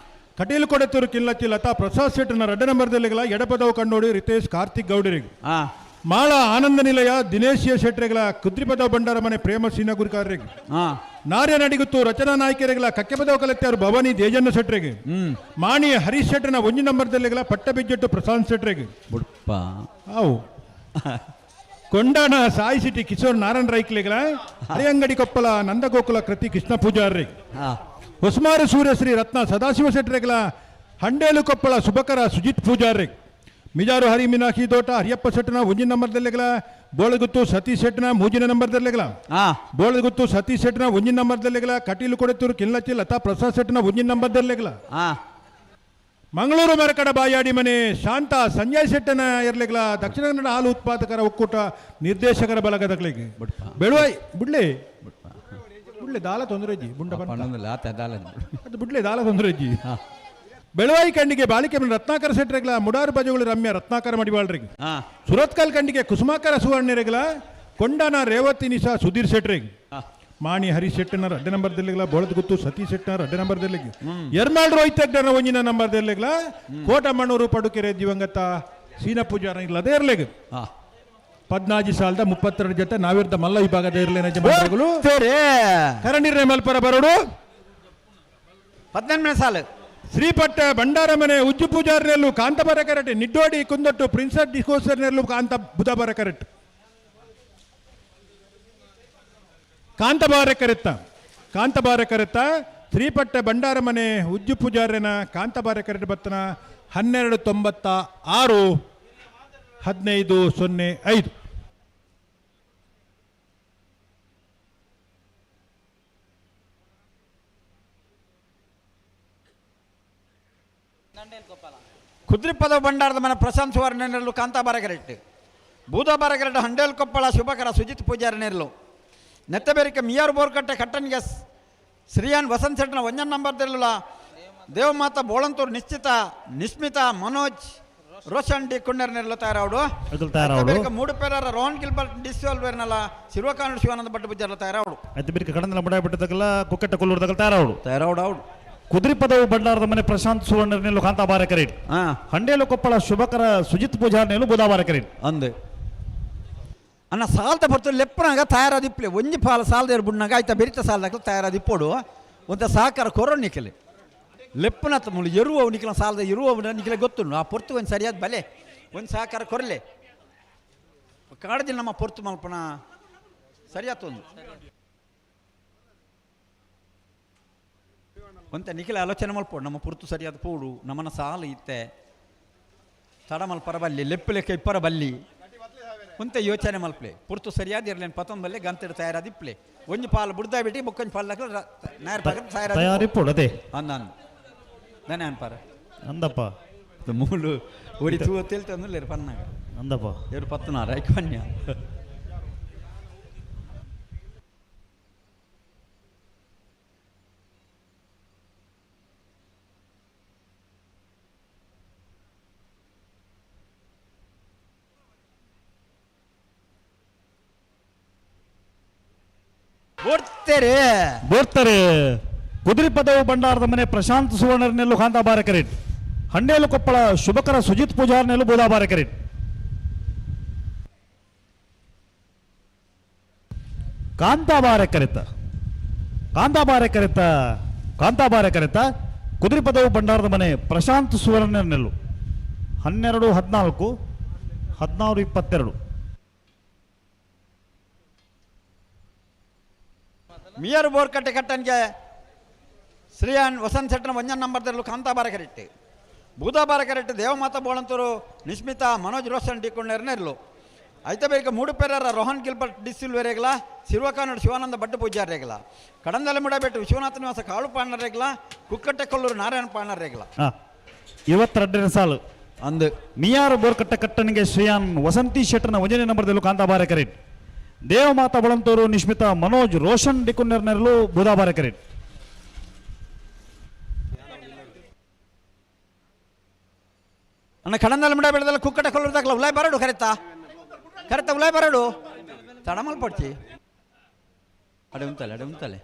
ಕಟೀಲು ಕೊಡೆತೂರು ಕಿಲ್ಲಚ್ಚಿ ಲತಾ ಪ್ರಸಾದ್ ಶೆಟ್ಟನ 2 ನಂಬರ್ದಲ್ಲಿಗಳ ಎಡಪದವು ಕಣ್ಣೋಡಿ ರಿತೇಶ್ ಕಾರ್ತಿಕ್ ಗೌಡರಿಗೆ ಮಾಳ ಆನಂದ ನಿಲಯ ದಿನೇಶ್ ಶೆಟ್ಟರಿಗಳ ಕುದ್ರಿಪದವು ಭಂಡಾರ ಮನೆ ಪ್ರೇಮ ಸೀನಗುರಿಕಾರರಿಗೆ ನಾರ್ಯ ನಡಿಗುತ್ತು ರಚನಾ ನಾಯಕರಿಗಳ ಕಕ್ಕೆಪದವು ಕಲೆಕ್ಟರ್ ಭವಾನಿ ದೇಜಣ್ಣ ಶೆಟ್ಟರಿಗೆ ಮಾಣಿ ಹರೀಶ್ ಶೆಟ್ಟನ 1 ನಂಬರ್ದಲ್ಲಿಗಳ ಪಟ್ಟಬಿಜ್ಜಟ್ಟು ಪ್ರಶಾಂತ್ ಶೆಟ್ಟರಿಗೆ ಅವು ಕೊಂಡಾಣ ಸಾಯಿ ಸಿಟಿ ಕಿಶೋರ್ ನಾರಾಯಣ ರೈಕ್ಲಿಗಳ ಹರಿಯಂಗಡಿ ಕೊಪ್ಪಳ ನಂದಗೋಕುಲ ಕೃತಿ ಕೃಷ್ಣ ಪೂಜಾರಿ ಹೊಸ್ಮಾರು ಸೂರ್ಯಶ್ರೀ ರತ್ನ ಸದಾಶಿವ ಶೆಟ್ಟರಿಗಳ ಹಂಡೇಲು ಕೊಪ್ಪಳ ಸುಭಕರ ಸುಜಿತ್ ಪೂಜಾರಿ ಮಿಜಾರು ಹರಿ ಮೀನಾಕ್ಷಿ ತೋಟ ಹರಿಯಪ್ಪ ಶೆಟ್ಟನ 1 ನಂಬರ್ದಲ್ಲಿಗಳ ಬೋಳಗುತ್ತು ಸತೀಶ್ ಶೆಟ್ಟನ 3 ನಂಬರ್ದಲ್ಲಿಗಳ ಬೋಳಗುತ್ತು ಸತೀಶ್ ಶೆಟ್ಟನ 1 ನಂಬರ್ದಲ್ಲಿಗಳ ಕಟೀಲು ಕೊಡೆತೂರು ಕಿಲ್ಲಚ್ಚಿ ಲತಾ ಪ್ರಸಾದ್ ಶೆಟ್ಟನ 1 ನಂಬರ್ದಲ್ಲಿಗಳ ಮಂಗಳೂರು ಮರಕಡ ಬಾಯಾಡಿ ಮನೆ ಶಾಂತ ಸಂಜಯ್ ಶೆಟ್ಟನ ಇರ್ಲಿಗಳ ದಕ್ಷಿಣ ಕನ್ನಡ ಹಾಲು ಉತ್ಪಾದಕರ ಒಕ್ಕೂಟ ನಿರ್ದೇಶಕರ ಬಲಗದಗಳಿಗೆ ಬೆಳುವಾಯ್ ಬುಡ್ಲೆ ಬುಡ್ಲೆ ದಾಲ ತೊಂದರೆ ಇಜ್ಜಿ ಬುಂಡ ಅದು ಬುಡ್ಲೆ ದಾಲ ತೊಂದರೆ ಇಜ್ಜಿ. ಬೆಳವಾಯಿ ಖಂಡಿಗೆ ಬಾಳಿಕೆ ರತ್ನಾಕರ ಶೆಟ್ಟರೆಗ್ಲ ಮುಡಾರು ಬಜಗಳು ರಮ್ಯ ರತ್ನಾಕರ ಮಡಿವಾಳ್ರಿಗೆ. ಸುರತ್ಕಲ್ ಖಂಡಿಗೆ ಕುಸುಮಾಕರ ಸುವರ್ಣರೆಗ್ಲ ಕೊಂಡಾನ ರೇವತಿ ನಿಶಾ ಸುಧೀರ್ ಶೆಟ್ರಿಗೆ. ಮಾಣಿ ಹರೀಶ್ ಶೆಟ್ಟನರ್ ಅಡ್ಡ ನಂಬರ್ ದೆಲ್ಲಿಗ್ಲ, ಬೋಳದ ಗುತ್ತು ಸತೀಶ್ ಶೆಟ್ಟನರ್ ಅಡ್ಡ ನಂಬರ್ ದೆಲ್ಲಿಗ್, ಎರ್ಮಾಳ್ ರೋಹಿತ್ ಹೆಗ್ಡನ ಒಂಜಿನ ನಂಬರ್ ದೆಲ್ಲಿಗ್ಲ, ಕೋಟ ಮಣ್ಣೂರು ಪಡುಕೆರೆ ದಿವಂಗತ ಸೀನ ಪೂಜಾರ ಇಲ್ಲದೆ ಇರ್ಲಿಗ್. 14 ಸಾಲದ 32 ಜೊತೆ ನಾವಿರ್ದ ಮಲ್ಲ ವಿಭಾಗದ ಇರ್ಲೇನ ಯಜಮಾನರುಗಳು. ಕರಣಿರ್ನೆ ಮಲ್ಪರ ಬರೋಡು. 18ನೇ ಸಾಲು. ಶ್ರೀಪಟ್ಟ ಭಂಡಾರ ಮನೆ ಉಜ್ಜು ಪೂಜಾರ್ನೆಲ್ಲು ಕಾಂತಬರ ಕರೆಟ್, ನಿಡ್ಡೋಡಿ ಕುಂದಟ್ಟು ಪ್ರಿನ್ಸಸ್ ಡಿಸ್ಕೋಸರ್ನೆಲ್ಲು ಕಾಂತ ಬುಧಬರ ಕರೆಟ್, ಕಾಂತಬಾರ ಕರೆತ್ತ, ಕಾಂತಬಾರ ಕರೆತ್ತ ಶ್ರೀಪಟ್ಟ ಭಂಡಾರ ಮನೆ ಉಜ್ಜು ಪೂಜಾರ್ಯನ ಕಾಂತಬಾರ ಕರೆಟ್ ಬತ್ತನ 12.96 15.05. ಕುದ್ರಿಪದ ಭಂಡಾರದ ಮನೆ ಪ್ರಶಾಂತ್ ಸುವರ್ಣ ನೆರಳು ಕಾಂತಾಬಾರ ಕರೆಕ್ಟ್, ಬೂದಾಬಾರ ಕರೆಕ್ಟ್ ಹಂಡೇಲ್ ಕೊಪ್ಪಳ ಶುಭಕರ ಸುಜಿತ್ ಪೂಜಾರಿ ನೆರಳು, ನೆತ್ತಬೇರಿಕೆ ಮಿಯಾರ್ ಬೋರ್ಕಟ್ಟೆ ಕಟ್ಟನ್ಗೆ ಶ್ರೀಯಾನ್ ವಸಂತ್ ಶೆಟ್ಟನ ಒಂಜನ್ ನಂಬರ್ ತೆರಳುಲ ದೇವಮಾತ ಬೋಳಂತೂರು ನಿಶ್ಚಿತ ನಿಸ್ಮಿತ ಮನೋಜ್ ರೋಷನ್ ಡಿ ಕುಣ್ಣರ್ ನೆರಳು ತಯಾರಾವಡು. ತಯಾರಾವಡು. ಮೂಡು ಪೇರರ ರೋಹನ್ ಗಿಲ್ಬರ್ಟ್ ಡಿಸ್ವಾಲ್ವೇರ್ನಲ್ಲ ಶಿವಕಾನೂರು ಶಿವಾನಂದ ಭಟ್ ಪೂಜಾರ್ಲ ತಯಾರಾವಡು. ಐತೆ ಬಿರ್ಕ ಕಡಂದಲ ಬಡ ಬಿಟ್ಟದಲ್ಲ ಕುಕ್ಕಟ್ಟ ಕೊಲ್ಲೂರ್ದಾಗ ತಯಾರಾವಡು. ತಯಾರಾವಡು ಅವಡು. ಕುದ್ರಿಪದವು ಭಂಡಾರದ ಮನೆ ಪ್ರಶಾಂತ್ ಸುವರ್ಣ ನೆಲ್ಲು ಕಾಂತಾಬಾರ ಕರೆಟ್, ಹಂಡೇಲು ಕೊಪ್ಪಳ ಶುಭಕರ ಸುಜಿತ್ ಪೂಜಾರ್ ನೆಲ್ಲು ಬುಧಾಬಾರ ಕರೆಟ್. ಅಂದು ಅನ್ನ ಸಾಲ್ತ ಪೊರ್ತು ಲೆಪ್ಪನಾಗ ತಯಾರಾದಿಪ್ಲೆ ಒಂಜಿ ಪಾಲ ಸಾಲದ ಬುಣ್ಣಾಗ ಆಯ್ತಾ ಬೆರಿತ ಸಾಲದಾಗ ತಯಾರಾದಿಪ್ಪೋಡು ಒಂತ ಸಹಕಾರ ಕೊರೋ ನಿಖಲೆ ಲೆಪ್ಪನತ್ತ ಮುಳು ಎರುವವು ನಿಖಲ ಸಾಲದ ಇರುವವು ನಿಖಲೆ ಗೊತ್ತುಂಡು ಆ ಪೊರ್ತು ಒಂದು ಸರಿಯಾದ ಬಲೆ ಒಂದು ಸಹಕಾರ ಕೊರಲೆ ಕಾಡದಿಲ್ಲ ನಮ್ಮ ಪೊರ್ತು ಮಲ್ಪನ ಸರಿಯಾತೊಂದು ಒಂತ ನಿಖಿಲ ಆಲೋಚನೆ ಮಲ್ಪೋಡು ನಮ್ಮ ಪುರ್ತು ಸರಿಯಾದ ಪೋಡು ನಮ್ಮನ್ನ ಸಾಲ ಇತ್ತೆ ತಡ ಮಲ್ಪರ ಬಲ್ಲಿ ಲೆಪ್ಪು ಲೆಕ್ಕ ಇಪ್ಪರ ಬಲ್ಲಿ ಒಂತ ಯೋಚನೆ ಮಲ್ಪ್ಲೆ ಪುರ್ತು ಸರಿಯಾದ ಇರಲಿ ಪತ್ತೊಂದು ಬಲ್ಲೆ ಗಂತಿಡ ತಯಾರಾದಿಪ್ಲೆ ಒಂಜಿ ಪಾಲು ಬುಡ್ದಾ ಬಿಟ್ಟು ಬೊಕ್ಕೊಂಜಿ ಪಾಲು ನಾಯರ್ ಪಕ್ಕ ತಯಾರಿಪ್ಪೋಡು ಅದೇ ಅಂದ ಅಂದ ನಾನೇ ಅನ್ಪಾರ ಅಂದಪ್ಪ ಮೂಲು ಒಡಿ ತೂ ತೇಲ್ತಂದ್ರೆ ಪನ್ನಾಗ ಅಂದಪ್ಪ ಎರಡು ಪತ್ತನಾರ ಐಕನ್ಯ ಬೋರ್ತಾರೆ ಬೋರ್ತಾರೆ. ಕುದುರೆಪದವು ಭಂಡಾರದ ಮನೆ ಪ್ರಶಾಂತ್ ಸುವರ್ಣರ್ ನೆಲ್ಲು ಕಾಂತಾಬಾರ ಕರೆಟ್, ಹಂಡೇಲು ಕೊಪ್ಪಳ ಶುಭಕರ ಸುಜಿತ್ ಪೂಜಾರ್ ನೆಲ್ಲು ಬೂದಾಬಾರ ಕರೆಟ್. ಕಾಂತಾಬಾರ ಕರೆತ ಕಾಂತಾಬಾರ ಕರೆತ ಕಾಂತಾಬಾರ ಕರೆತ ಕುದುರೆಪದವು ಭಂಡಾರದ ಮನೆ ಪ್ರಶಾಂತ್ ಸುವರ್ಣರ್ ನೆಲ್ಲು 12 14 16 22. ಮಿಯರ್ ಬೋರ್ಕಟ್ಟೆ ಕಟ್ಟನ್ಗೆ ಶ್ರೀಯಾನ್ ವಸಂತ್ ಶೆಟ್ಟನ ಒಂಜನ್ ನಂಬರ್ ತೆರಲು Kantabara correct, ಬೂದಾಬಾರ correct Devamata Bolanthur Nismitha Manoj Roshan D ಕುಣ್ಣೇರ್ ನೆರಳು ಐತ ಬೇಕ ಮೂಡು ಪೇರರ ರೋಹನ್ ಗಿಲ್ಬರ್ಟ್ ಡಿಸಿಲ್ವೆರೇಗಲ ಸಿರ್ವಕಾನೂರು ಶಿವಾನಂದ ಭಟ್ ಪೂಜಾರ್ ರೇಗಲ ಕಡಂದಲೆ ಮುಡಬೆಟ್ಟು ವಿಶ್ವನಾಥ ನಿವಾಸ ಕಾಳು ಪಾಂಡರ್ ರೇಗಲ ಕುಕ್ಕಟ್ಟೆ ಕೊಲ್ಲೂರು ನಾರಾಯಣ ಪಾಂಡರ್ ರೇಗಲ. 22ನೇ ಸಾಲು ಅಂದು ಮಿಯಾರು ಬೋರ್ಕಟ್ಟೆ ಕಟ್ಟನಿಗೆ ಶ್ರೀಯಾನ್ ವಸಂತಿ ಶೆಟ್ಟನ ಒಂಜನೇ ನಂಬರ್ದಲ್ಲೂ ಕಾಂತಾಬಾರ ಕರೆಕ್ಟ್, ದೇವಮಾತಾ ಬಳಂತೂರು ನಿಶ್ಮಿತಾ ಮನೋಜ್ ರೋಷನ್ ಡಿಕುನ್ನೆರ್ ನೆರಳು ಬೂದಾಬಾರ ಕರೆಕ್ಟ್. ಅಣ್ಣ ಕಡಂದಲೆ ಮುಡ ಬೆಳೆದಲ್ಲ ಕುಕ್ಕಟ ಕೊಲ್ಲೂರು ದಾಖಲ ಉಲಾಯ್ ಬರಡು ಕರೆತಾ ಕರೆತ ಉಲಾಯ್ ಬರಡು ತಡಮಲ್ ಪಡ್ಚಿ ಅಡೆ ಉಂತಲೆ ಅಡೆ ಉಂತಲೆ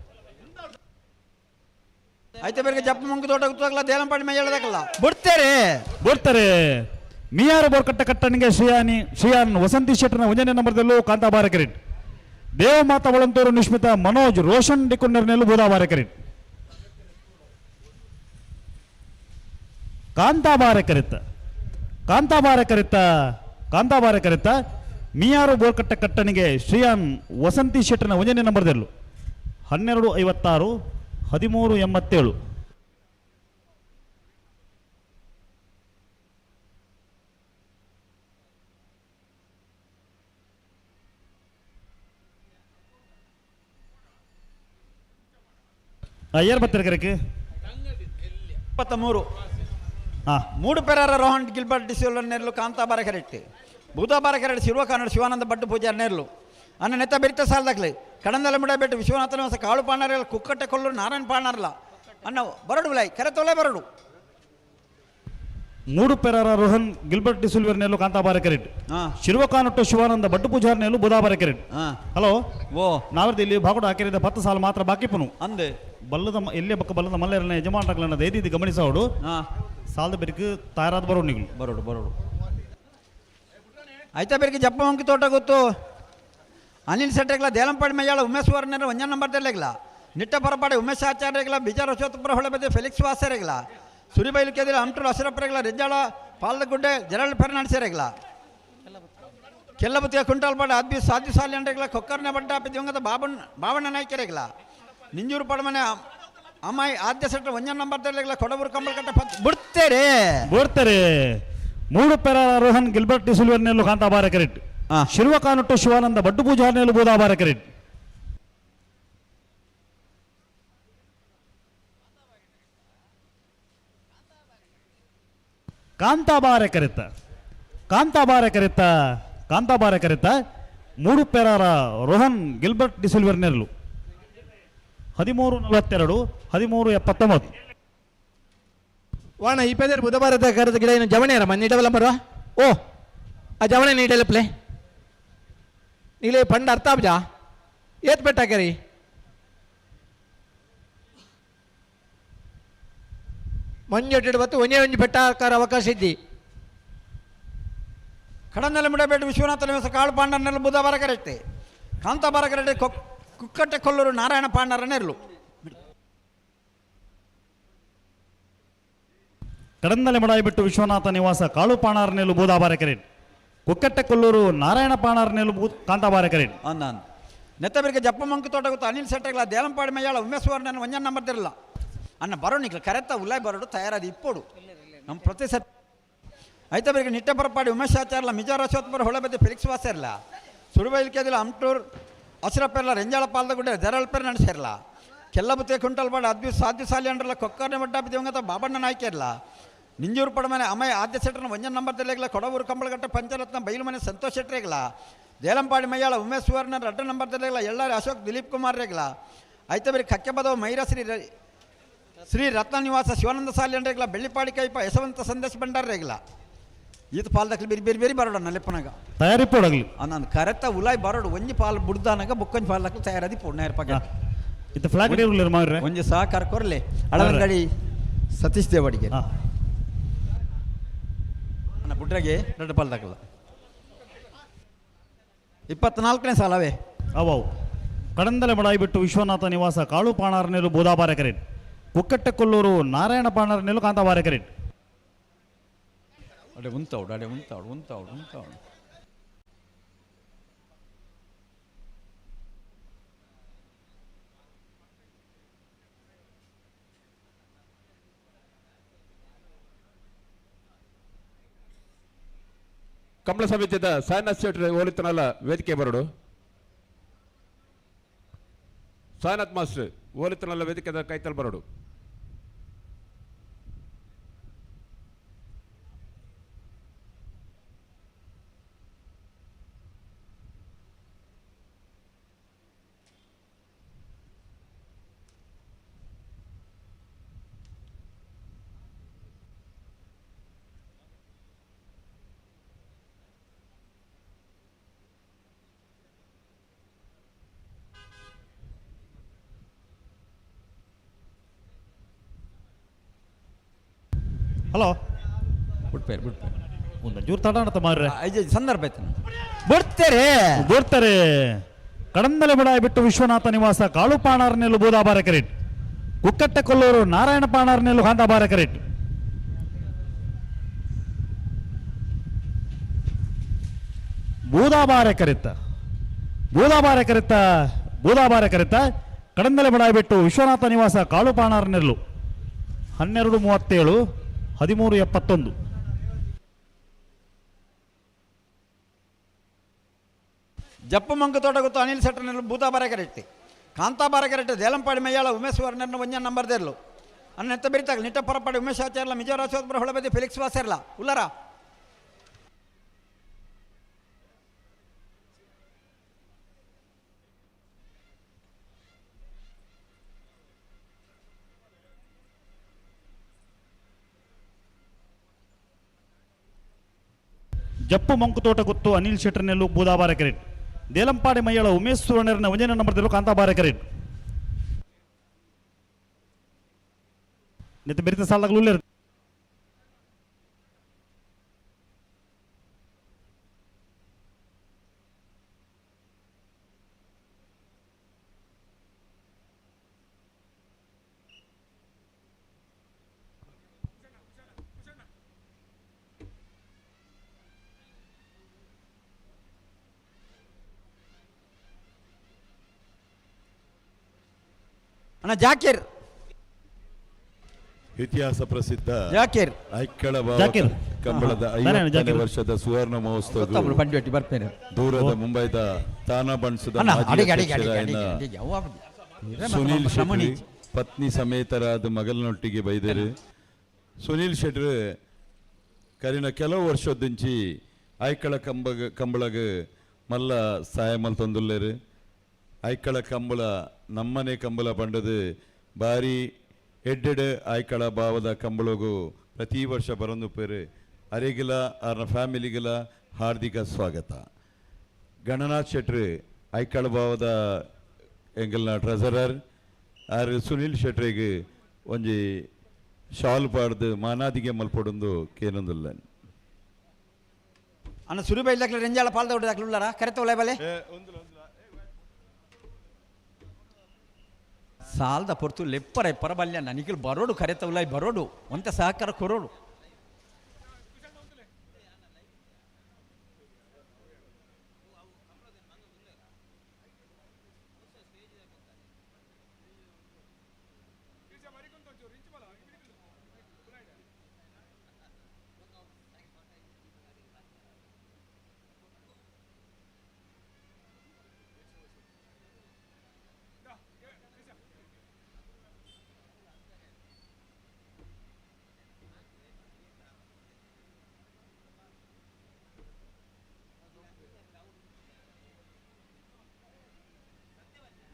ಐತೆ ಬೇರೆ ಜಪ್ಪ ಮುಂಗ್ ತೋಟ ಗೊತ್ತಾಗಲ್ಲ ದೇಲಂಪಾಡಿ ಮೈ ಹೇಳದಕ್ಕಲ್ಲ ಬಿಡ್ತಾರೆ ಬಿಡ್ತಾರೆ. ಮಿಯಾರು ಬೋರ್ಕಟ್ಟ ಕಟ್ಟನಿಗೆ ಶ್ರೀಯಾನ್ ವಸಂತಿ ಶೆಟ್ಟನ ಒಂದನೇ ನಂಬರ್ದಲ್ಲೂ ಕಾಂತಾಬಾರ ಕರೆಕ್ಟ್, ದೇವಮಾತಾ ಬಳಂತೂರು ನಿಶ್ಮಿತಾ ಮನೋಜ್ ರೋಷನ್ ಡಿಕುನ್ನರ್ ನೆಲ್ಲು ಬೂದಾಬಾರ ಕರೆಕ್ಟ್. ಕಾಂತಾಬಾರ ಕರೆತ ಕಾಂತಾಬಾರ ಕರೆತ ಕಾಂತಾಬಾರ ಕರೆತ ಮಿಯಾರು ಬೋರ್ಕಟ್ಟ ಕಟ್ಟನಿಗೆ ಶ್ರೀಯಾನ್ ವಸಂತಿ ಶೆಟ್ಟನ ಒಂದನೇ ನಂಬರ್ದಲ್ಲೂ 12 56 13 87. ಏರ್ ಬರ್ತಾರೆ ಕರೆಕ್ 23. ಮೂಡು ಪೆರಾರ ರೋಹನ್ ಗಿಲ್ಬರ್ಟ್ ಡಿಸಿಲ್ವ ನೆರಳು ಕಾಂತಾಬಾರ ಕರೆಕ್ಟ್, ಬೂದಾಬಾರ ಕರೆಕ್ಟ್ ಶಿವಕಾನೂರು ಶಿವಾನಂದ ಭಟ್ ಪೂಜಾರ್ ನೆರಳು ಅನ್ನ ನೆತ್ತ ಬೆರಿತ ಸಾಲದಾಕ್ಲಿ ಕಡಂದಲ ಮುಡಬೆಟ್ಟು ವಿಶ್ವನಾಥ ನಿವಾಸ ಕಾಳು ಪಾಣಾರಲ್ಲ ಕುಕ್ಕಟ್ಟೆ ಕೊಲ್ಲೂರು ನಾರಾಯಣ ಪಾಣಾರಲ್ಲ ಅನ್ನ ಬರಡು ಉಲಾಯ್ ಕರೆತೊಲೆ ಬರಡು ಮೂಡು ಪೆರಾರ ರೋಹನ್ ಗಿಲ್ಬರ್ಟ್ ಡಿಸಿಲ್ವರ್ ನೆಲ್ಲು ಕಾಂತಾಬಾರ ಕೆರೆಟ್. ಶಿರ್ವಕಾನೊಟ್ಟು ಶಿವಾನಂದ ಬಡ್ಡು ಪೂಜಾರ್ ನೆಲ್ಲು ಬುಧಾಬಾರ ಕೆರೆಟ್. ಹಲೋ, ಓ ನಾವರ್ದು ಇಲ್ಲಿ ಭಾಗಡ ಹಾಕಿರಿದ 10 ಸಾಲ ಮಾತ್ರ ಬಾಕಿ ಪುನು. ಅಂದೆ ಬಲ್ಲದ ಎಲ್ಲೇ ಬಕ್ಕ ಬಲ್ಲದ ಮಲ್ಲೇರನ ಯಜಮಾನರಗಳನ್ನ ದಯದೀದಿ ಗಮನಿಸೋಡು. ಸಾಲದ ಬೆರಿಕು ತಯಾರಾದ ಬರೋಡು ನೀವು. ಬರೋಡು ಬರೋಡು. ಆಯ್ತಾ ಬೆರಿಗೆ ಜಪ್ಪ ಮಂಕಿ ತೋಟ ಗೊತ್ತು ಅನಿಲ್ ಶೆಟ್ಟೆಗ್ಲ ದೇಲಂಪಾಡಿ ಮಯ್ಯಾಳ ಉಮೇಶ್ ವರ್ಣರ ಒಂಜ ನಂಬರ್ ತೆಲೆಗ್ಲ ನಿಟ್ಟ ಪರಪಾಡಿ ಉಮೇಶ್ ಆಚಾರ್ಯಗ್ಲ ಬಿಜಾರ ಅಶ್ವತ್ಥಪುರ ಹೊಳೆಬದೆ ಫೆಲಿಕ್ಸ್ ವಾಸರೆಗ್ಲ ಸುರಿಬೈಲು ಕೆದಿರ ಅಂಟೂರು ಅಶರಪ್ಪರೆಗ್ಲ ರೆಜ್ಜಾಳ ಪಾಲದಗುಡ್ಡೆ ಜೆರಲ್ಡ್ ಫೆರ್ನಾಂಡ್ಸರೆಗ್ಲ ಕೆಲ್ಲಬುತ್ತಿಯ ಕುಂಟಾಲ್ಪಾಡ ಅದ್ವಿ ಸಾಧ್ಯ ಸಾಲಿ ಕೊಕ್ಕರ್ನೆ ಬಡ್ಡ ದಿವಂಗತ ಬಾಬಣ್ಣ ಬಾವಣ್ಣ ನಾಯ್ಕರೆಗ್ಲ ನಿಂಜೂರು ಪಡಮನೆ ಅಮ್ಮಾಯಿ ಆದ್ಯ ಸೆಟ್ರ ಒಂಜ ನಂಬರ್ ತೆಲೆಗ್ಲ ಕೊಡಬೂರು ಕಂಬಳಕಟ್ಟ ಬಿಡ್ತೇರೆ ಬಿಡ್ತಾರೆ. ಮೂಡು ಪೆರಾರ ರೋಹನ್ ಗಿಲ್ಬರ್ಟ್ ಡಿಸಿಲ್ವರ್ ನೆಲ್ಲು ಕಾಂತಾಬಾರ ಕೆರೆಟ್. ಶಿರ್ವಕಾನೊಟ್ಟು ಶಿವಾನಂದ ಬಡ್ಡು ಪೂಜಾರ್ ನೆಲ್ಲು ಬೂದಾಬಾರ ಕೆರೆಟ್. ಕಾಂತಾಬಾರೆ ಕರೆತ ಕಾಂತಾಬಾರೆ ಕರೆತ ಕಾಂತಾಬಾರೆ ಕರೆತ ಮೂಡು ಪೆರಾರ ರೋಹನ್ ಗಿಲ್ಬರ್ಟ್ ಡಿಸಿಲ್ವರ್ ನೆರಳು 13:42 13:79. ವಾಣ ಈ ಪೆದರ್ ಬುಧವಾರದ ಕರೆದ ಗಿಡ ಏನು ಜವಣೆಯರ ಮಣ್ಣಿಡವಲ್ಲ ಬರುವ ಓ ಆ ಜವಣೆ ನೀಡಲ್ಲ ಪ್ಲೇ ನೀಲೇ ಪಂಡ ಅರ್ಥ ಆಬ್ಜಾ ಏತ್ ಬೆಟ್ಟಾಕರಿ ಮಂಜೊಟ್ಟಿಡು ಬತ್ತು ಒಂಜೇ ಒಂಜಿ ಬೆಟ್ಟ ಹಾಕಾರ ಅವಕಾಶ ಇದ್ದಿ. ಕಡನೆಲೆ ಮುಡಬೇಡು ವಿಶ್ವನಾಥ ನಿವಾಸ ಕಾಳು ಪಾಂಡನೆಲ್ಲ ಬುಧವಾರ ಕರೆಕ್ಟೆ ಕಾಂತಾಬಾರ ಕರೆಕ್ಟೆ ಕುಕ್ಕಟ್ಟೆ ಕೊಲ್ಲೂರು ನಾರಾಯಣ ಪಾಂಡರನೆರ್ಲು. ಕಡಂದಲೆ ಮಡಾಯಿಬಿಟ್ಟು ವಿಶ್ವನಾಥ ನಿವಾಸ ಕಾಳು ಪಾಣಾರನೆಲ್ಲು ಬೂದಾಬಾರ ಕರೆಟ್. ಕುಕ್ಕಟ್ಟೆ ಕೊಲ್ಲೂರು ನಾರಾಯಣ ಪಾಣಾರನೆಲ್ಲು ಬೂ ಕಾಂತಾಬಾರ ಕರೆಟ್. ಅಂದ ನೆತ್ತಬರಿಗೆ ಜಪ್ಪ ಮಂಕು ತೋಟ ಗೊತ್ತು ಅನಿಲ್ ಶೆಟ್ಟೆಗ್ಲ ದೇಲಂಪಾಡಿ ಮಯ್ಯಾಳ ಉಮೇಶ್ ವರ್ಣನ ಒಂಜ ನಂಬರ್ ತಿರಲ್ಲ ಅನ್ನ ಬರೋಣಿಗ್ಲ ಕರೆತ್ತ ಉಲ್ಲಾಯ್ ಬರೋಡು ತಯಾರಾದ ಇಪ್ಪೋಡು ನಮ್ಮ ಪ್ರತಿ ಸತ್ ಐತ ಬೆರಿಗೆ ನಿಟ್ಟ ಪರಪಾಡಿ ಉಮೇಶ್ ಆಚಾರ್ಲ ಮಿಜಾರ ಅಶ್ವತ್ಪುರ ಹೊಳೆಬದ್ದೆ ಫೆಲಿಕ್ಸ್ ವಾಸೆರ್ಲ ಸುಡುಬೈಲ್ ಕೇದಿಲ ಅಮ್ಟೂರ್ ಅಶ್ರಪ್ಪೆರ್ಲ ರೆಂಜಾಳ ಪಾಲ್ದಗುಡ್ಡೆ ಜರಳ್ಪೆರ್ ನಡೆಸಿರ್ಲ ಕೆಲ್ಲಬುತ್ತೆ ಕುಂಟಲ್ಪಾಡ ಅದ್ವಿ ಸಾಧ್ಯ ಸಾಲಿ ಅಂಡ್ರಲ್ಲ ಕೊಕ್ಕರ್ನೆ ಬಡ್ಡ ದಿವಂಗತ ಬಾಬಣ್ಣ ನಾಯ್ಕೆರ್ಲ ನಿಂಜೂರು ಪಡಮನೆ ಅಮಯ ಆದ್ಯ ಶೆಟ್ಟರ್ನ ಒಂಜ ನಂಬರ್ ತೆಲೆಗ್ಲ ಕೊಡವೂರು ಕಂಬಳಗಟ್ಟ ಪಂಚರತ್ನ ಬೈಲು ಮನೆ ಸಂತೋಷ್ ಶೆಟ್ಟರೆಗ್ಲ ದೇಲಂಪಾಡಿ ಮಯ್ಯಾಳ ಉಮೇಶ್ ಸುವರ್ಣ ರಡ್ಡ ನಂಬರ್ ತೆಲೆಗ್ಲ ಎಳ್ಳಾರಿ ಅಶೋಕ್ ದಿಲೀಪ್ ಕುಮಾರ್ ರೇಗ್ಲ ಐತ ಬೇರೆ ಕಕ್ಕೆಬದವ ಮೈರ ಶ್ರೀ ಶ್ರೀ ರತ್ನ ನಿವಾಸ ಶಿವಾನಂದ ಸಾಲಿ ಅಂಡ್ರೆಗ್ಲ ಬೆಳ್ಳಿಪಾಡಿ ಕೈಪ ಯಶವಂತ ಸಂದೇಶ್ ಭಂಡಾರ್ ರೇಗ್ಲ ಈತ ಪಾಲ್ದಕ್ಲಿ ಬೇರೆ ಬೇರೆ ಬೇರೆ ಬರೋಡ ನಲ್ಲೆಪ್ಪನಾಗ ತಯಾರಿ ಪೋಡಗ್ಲಿ ನಾನು ಕರೆತ ಉಲಾಯ್ ಬರೋಡು ಒಂಜಿ ಪಾಲ್ ಬುಡ್ದಾನಾಗ ಬುಕ್ಕೊಂಜಿ ಪಾಲ್ದಕ್ಲಿ ತಯಾರಾದಿ ಪೂರ್ಣ ಪಾಕ ಇತ್ತ ಫ್ಲಾಗ್ ಇರ್ಲಿಲ್ಲ ಮಾರ್ರೆ ಒಂಜಿ ಸಹಕಾರ ಕೊರ್ಲೆ ಅಳವಂಗಡಿ ಸತೀಶ್ ದೇವಡಿಗೆ ನನ್ನ ಬುಡ್ರಗೆ ಎರಡು ಪಾಲ್ದಾಕಲ್ಲ 24ನೇ ಸಾಲವೇ ಅವು ಕಡಂದಲೆ ಮಡಾಯಿಬಿಟ್ಟು ವಿಶ್ವನಾಥ ನಿವಾಸ ಕಾಳು ಪಾಣಾರನೆಲು ಬೂದಾಬಾರ ಕರೆಟ್. ಕುಕ್ಕಟ್ಟೆ ಕೊಲ್ಲೂರು ನಾರಾಯಣ ಪಾಣಾರನೆಲು ಕಾಂತಾಬಾರ ಕರೆಟ್. ಅಡೆ ಉಂತಾವಡು ಅಡೆ ಉಂತಾವಡು ಉಂತಾವಡು ಉಂತಾವಡು ಕಮಲ ಸಮಿತಿದ ಸಾಯಿನಾಥ್ ಶೆಟ್ಟರ್ ಓಲಿತನಲ್ಲ ವೇದಿಕೆ ಬರಡು. ಸಾಯಿನಾಥ್ ಮಾಸ್ಟರ್ ಓಲಿತನಲ್ಲ ವೇದಿಕೆ ಕೈತಲ್ ಬರಡು. ಹಲೋ ಬಿಡ್ಪೇರು ಬಿಡ್ಪೇರು ಒಂದು ಜೂರ್ ತಡ ಅಂತ ಮಾರ್ರೆ ಸಂದರ್ಭ ಆಯ್ತು ಬಿಡ್ತೇರೆ ಬಿಡ್ತಾರೆ. ಕಡಂದಲೆ ಬಡಾಯಿ ಬಿಟ್ಟು ವಿಶ್ವನಾಥ ನಿವಾಸ ಕಾಳು ಪಾಣಾರನೆಲ್ಲು ಬೂದಾಬಾರ ಕರೆಟ್. ಕುಕ್ಕಟ್ಟೆ ಕೊಲ್ಲೂರು ನಾರಾಯಣ ಪಾಣಾರನೆಲ್ಲು ಕಾಂತಾಬಾರ ಕರೆಟ್. ಬೂದಾಬಾರೆ ಕರೆತ್ತ ಬೂದಾಬಾರೆ ಕರೆತ್ತ ಬೂದಾಬಾರೆ ಕರೆತ್ತ ಕಡಂದಲೆ ಬಡಾಯಿ ಬಿಟ್ಟು ವಿಶ್ವನಾಥ ನಿವಾಸ ಕಾಳು ಪಾಣಾರನೆಲ್ಲು 12:37 13:71. ಜಪ್ಪ ಮಂಕು ತೋಟ ಗೊತ್ತು ಅನಿಲ್ ಶೆಟ್ಟರ್ನೆಲ್ಲ ಬೂತಾಬಾರ ಕರೆಕ್ಟ್ ಕಾಂತಾಬಾರ ಕರೆಕ್ಟ್ ದೇಲಂಪಾಡಿ ಮಯ್ಯಾಳ ಉಮೇಶ್ ವರ್ಣರ್ನ ಒಂಜ ನಂಬರ್ ದೇರ್ಲು ಅನ್ನ ಎತ್ತ ಬೆರಿತಾಗ ನಿಟ್ಟ ಪರಪಾಡಿ ಉಮೇಶ್ ಆಚಾರ್ಲ ಮಿಜೋರ ಅಶ್ವತ್ಪುರ ಹೊಳಬದಿ ಫೆಲಿಕ್ಸ್ ವಾಸೆರ್ಲ ಉಲ್ಲರ ಜಪ್ಪು ಮಂಕುತೋಟ ಗುತ್ತು ಅನಿಲ್ ಶೆಟ್ಟರ್ನೆಲ್ಲು ಬೂದಾಬಾರ ಕರೆಟ್ ದೇಲಂಪಾಡಿ ಮೈಯಳ ಉಮೇಶ್ ಸುವರ್ಣರನ ಒಂಜನೇ ನಂಬರ್ ಕಾಂತಾಬಾರ ಕರೆಟ್ ನೆತ್ತ ಬೆರಿತ ಸಾಲಗಳು ಅಣ್ಣ ಜಾಕೀರ್. ಇತಿಹಾಸ ಪ್ರಸಿದ್ಧ ಜಾಕೀರ್. ಐಕ್ಕಳ ಜಾಕೀರ್. ಕಂಬಳದ ಹಾ. ನಾರಾಯಣ 50ನೇ ಜಾಕೀರ್. ವರ್ಷದ ಸುವರ್ಣ ಮಹೋತ್ಸವ ಗೊತ್ತಾಗ್ಬಿಡು, ಬಂಡಿ ಒಟ್ಟಿ ಬರ್ಪೇನೆ. ದೂರದ ಮುಂಬೈದ ತಾನಾ ಬಣ್ಸದ ಅಣ್ಣ, ಮಾಜಿ ಅಡಿಗೆ, ಅಡಿಗೆ, ಅಡಿಗೆ, ಅಧ್ಯಕ್ಷರಾಯಿನ ಅಡಿಗೆ, ಅಡಿಗೆ, ಅವ್ವ ಅಡಿಗೆ. ಇರೇ ಮತ್ತೆ ಸುನೀಲ್ ನಮ್ಮ ಶೆಟ್ಟಿ ನಮೂನಿ. ಪತ್ನಿ ಸಮೇತರಾದ ಮಗಲಿನೊಟ್ಟಿಗೆ ಬೈದರು. ಸುನೀಲ್ ಶೆಟ್ರು ಕರಿನ ಕೆಲವು ವರ್ಷದಿಂಚಿ ಐಕಳ ಕಂಬಗ ಕಂಬಳಗ ಮಲ್ಲ ಸಹಾಯ ಮಲ್ತೊಂದುಲ್ಲೇರು. ಐಕಳ ಕಂಬಳ ನಮ್ಮನೆ ಕಂಬಳ ಬಂಡದು ಬಾರಿ ಎಡ್ಡೆಡ್ ಐಕಳ ಭಾವದ ಕಂಬಳಗು ಪ್ರತಿ ವರ್ಷ ಬರಂದು ಪೇರು. ಅರೆಗಿಲ ಅವರ ಫ್ಯಾಮಿಲಿಗಿಲ ಹಾರ್ದಿಕ ಸ್ವಾಗತ. ಗಣನಾಥ್ ಶೆಟ್ರು ಐಕಳ ಭಾವದ ಎಂಗಲ್ನ ಟ್ರೆಸರರ್ ಆರ್ ಸುನೀಲ್ ಶೆಟ್ರಿಗೆ ಒಂಜಿ ಶಾಲ್ ಪಾಡ್ದು ಮಾನಾದಿಗೆ ಮಲ್ಪೊಡೊಂದು ಕೇನೊಂದುಲ್ಲ. ಅಣ್ಣ ಸುರಿಬೈಲ್ ದಾಖಲೆ ರೆಂಜಾಳ ಪಾಲ್ದ ಉಡ್ಡ ದಾಖಲೆ ಉಳ್ಳಾರ ಕರೆತ ಉಳ್ಳೆ ಬಲೆ ಸಾಲದ ಪೊರ್ತು ಲೆಪ್ಪರ ಎಪ್ಪರ ಬಲ್ಯ ನನಗೆ ಬರೋಡು ಕರೆತ ಉಳ್ಳಾಯ್ ಬರೋಡು ಒಂತ ಸಹಕಾರ ಕೊರೋಡು.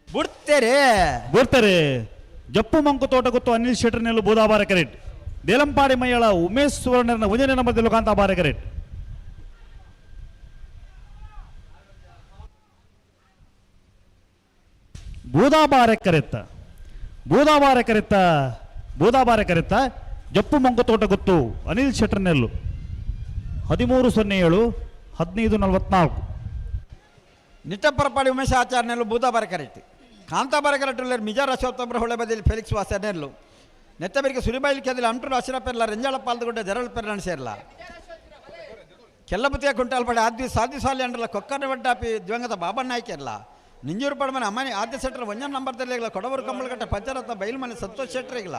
ಬುಡ್ತೇರೆ ಬುಡ್ತಾರೆ. ಜಪ್ಪು ಮಂಕು ತೋಟ ಗೊತ್ತು ಅನಿಲ್ ಶೆಟ್ಟರ್ನೆಲ್ಲು ಬೂದಾಬಾರ ಕರೆಟ್ ದೇಲಂಪಾಡಿ ಮೈಯಳ ಉಮೇಶ್ ಸುವರ್ಣರನ ಒಂಜನೇ ನಂಬರ್ ಕಾಂತಾಬಾರ ಕರೆಟ್ ಬೂದಾಬಾರೆ ಕರೆತ್ತ ಬೂದಾಬಾರೆ ಕರೆತ್ತ ಬೂದಾಬಾರೆ ಕರೆತ್ತ ಜಪ್ಪು ಮಂಕು ತೋಟ ಗೊತ್ತು ಅನಿಲ್ ಶೆಟ್ಟರ್ನೆಲ್ಲು 13:07 15:44. ನಿಟ್ಟಪರಪಾಡಿ ಉಮೇಶ ಆಚಾರ್ಯನೆಲ್ಲು ಬೂದಾಬಾರ ಕರೆಟ್ ಕಾಂತಾಬಾರ ಕರೆಟ್ ಮಿಜಾರ್ ಅಶ್ವತ್ಥಬ್ರ ಹೊಳೆ ಬದಿಲಿ ಫೆಲಿಕ್ಸ್ ವಾಸನೆಲ್ಲು ನೆತ್ತಬರಿಗೆ ಸುರಿಬೈಲ್ ಕೆದಲಿ ಅಂಟೂರು ಅಶರ ಪೆರ್ಲ ರೆಂಜಾಳ ಪಾಲ್ದಗುಡ್ಡ ಜರಳ ಪೆರ್ಲ ಸೇರ್ಲ ಕೆಲ್ಲಪತಿಯ ಕುಂಟಾಲ್ಪಡೆ ಆದ್ವಿ ಸಾದ್ವಿ ಸಾಲಿ ಅಂಡ್ರಲ್ಲ ಕೊಕ್ಕರ್ನ ವಡ್ಡಾಪಿ ದಿವಂಗತ ಬಾಬಣ್ಣ ನಾಯ್ಕೆರ್ಲ ನಿಂಜೂರು ಪಡಮನೆ ಅಮ್ಮನಿ ಆದ್ಯ ಶೆಟ್ಟರ್ ಒಂಜನ್ ನಂಬರ್ ತೆಲಿಗಳ ಕೊಡವೂರು ಕಂಬಳಗಟ್ಟೆ ಪಂಚರತ್ನ ಬೈಲ್ಮನೆ ಸಂತೋಷ್ ಶೆಟ್ಟರಿಗಳ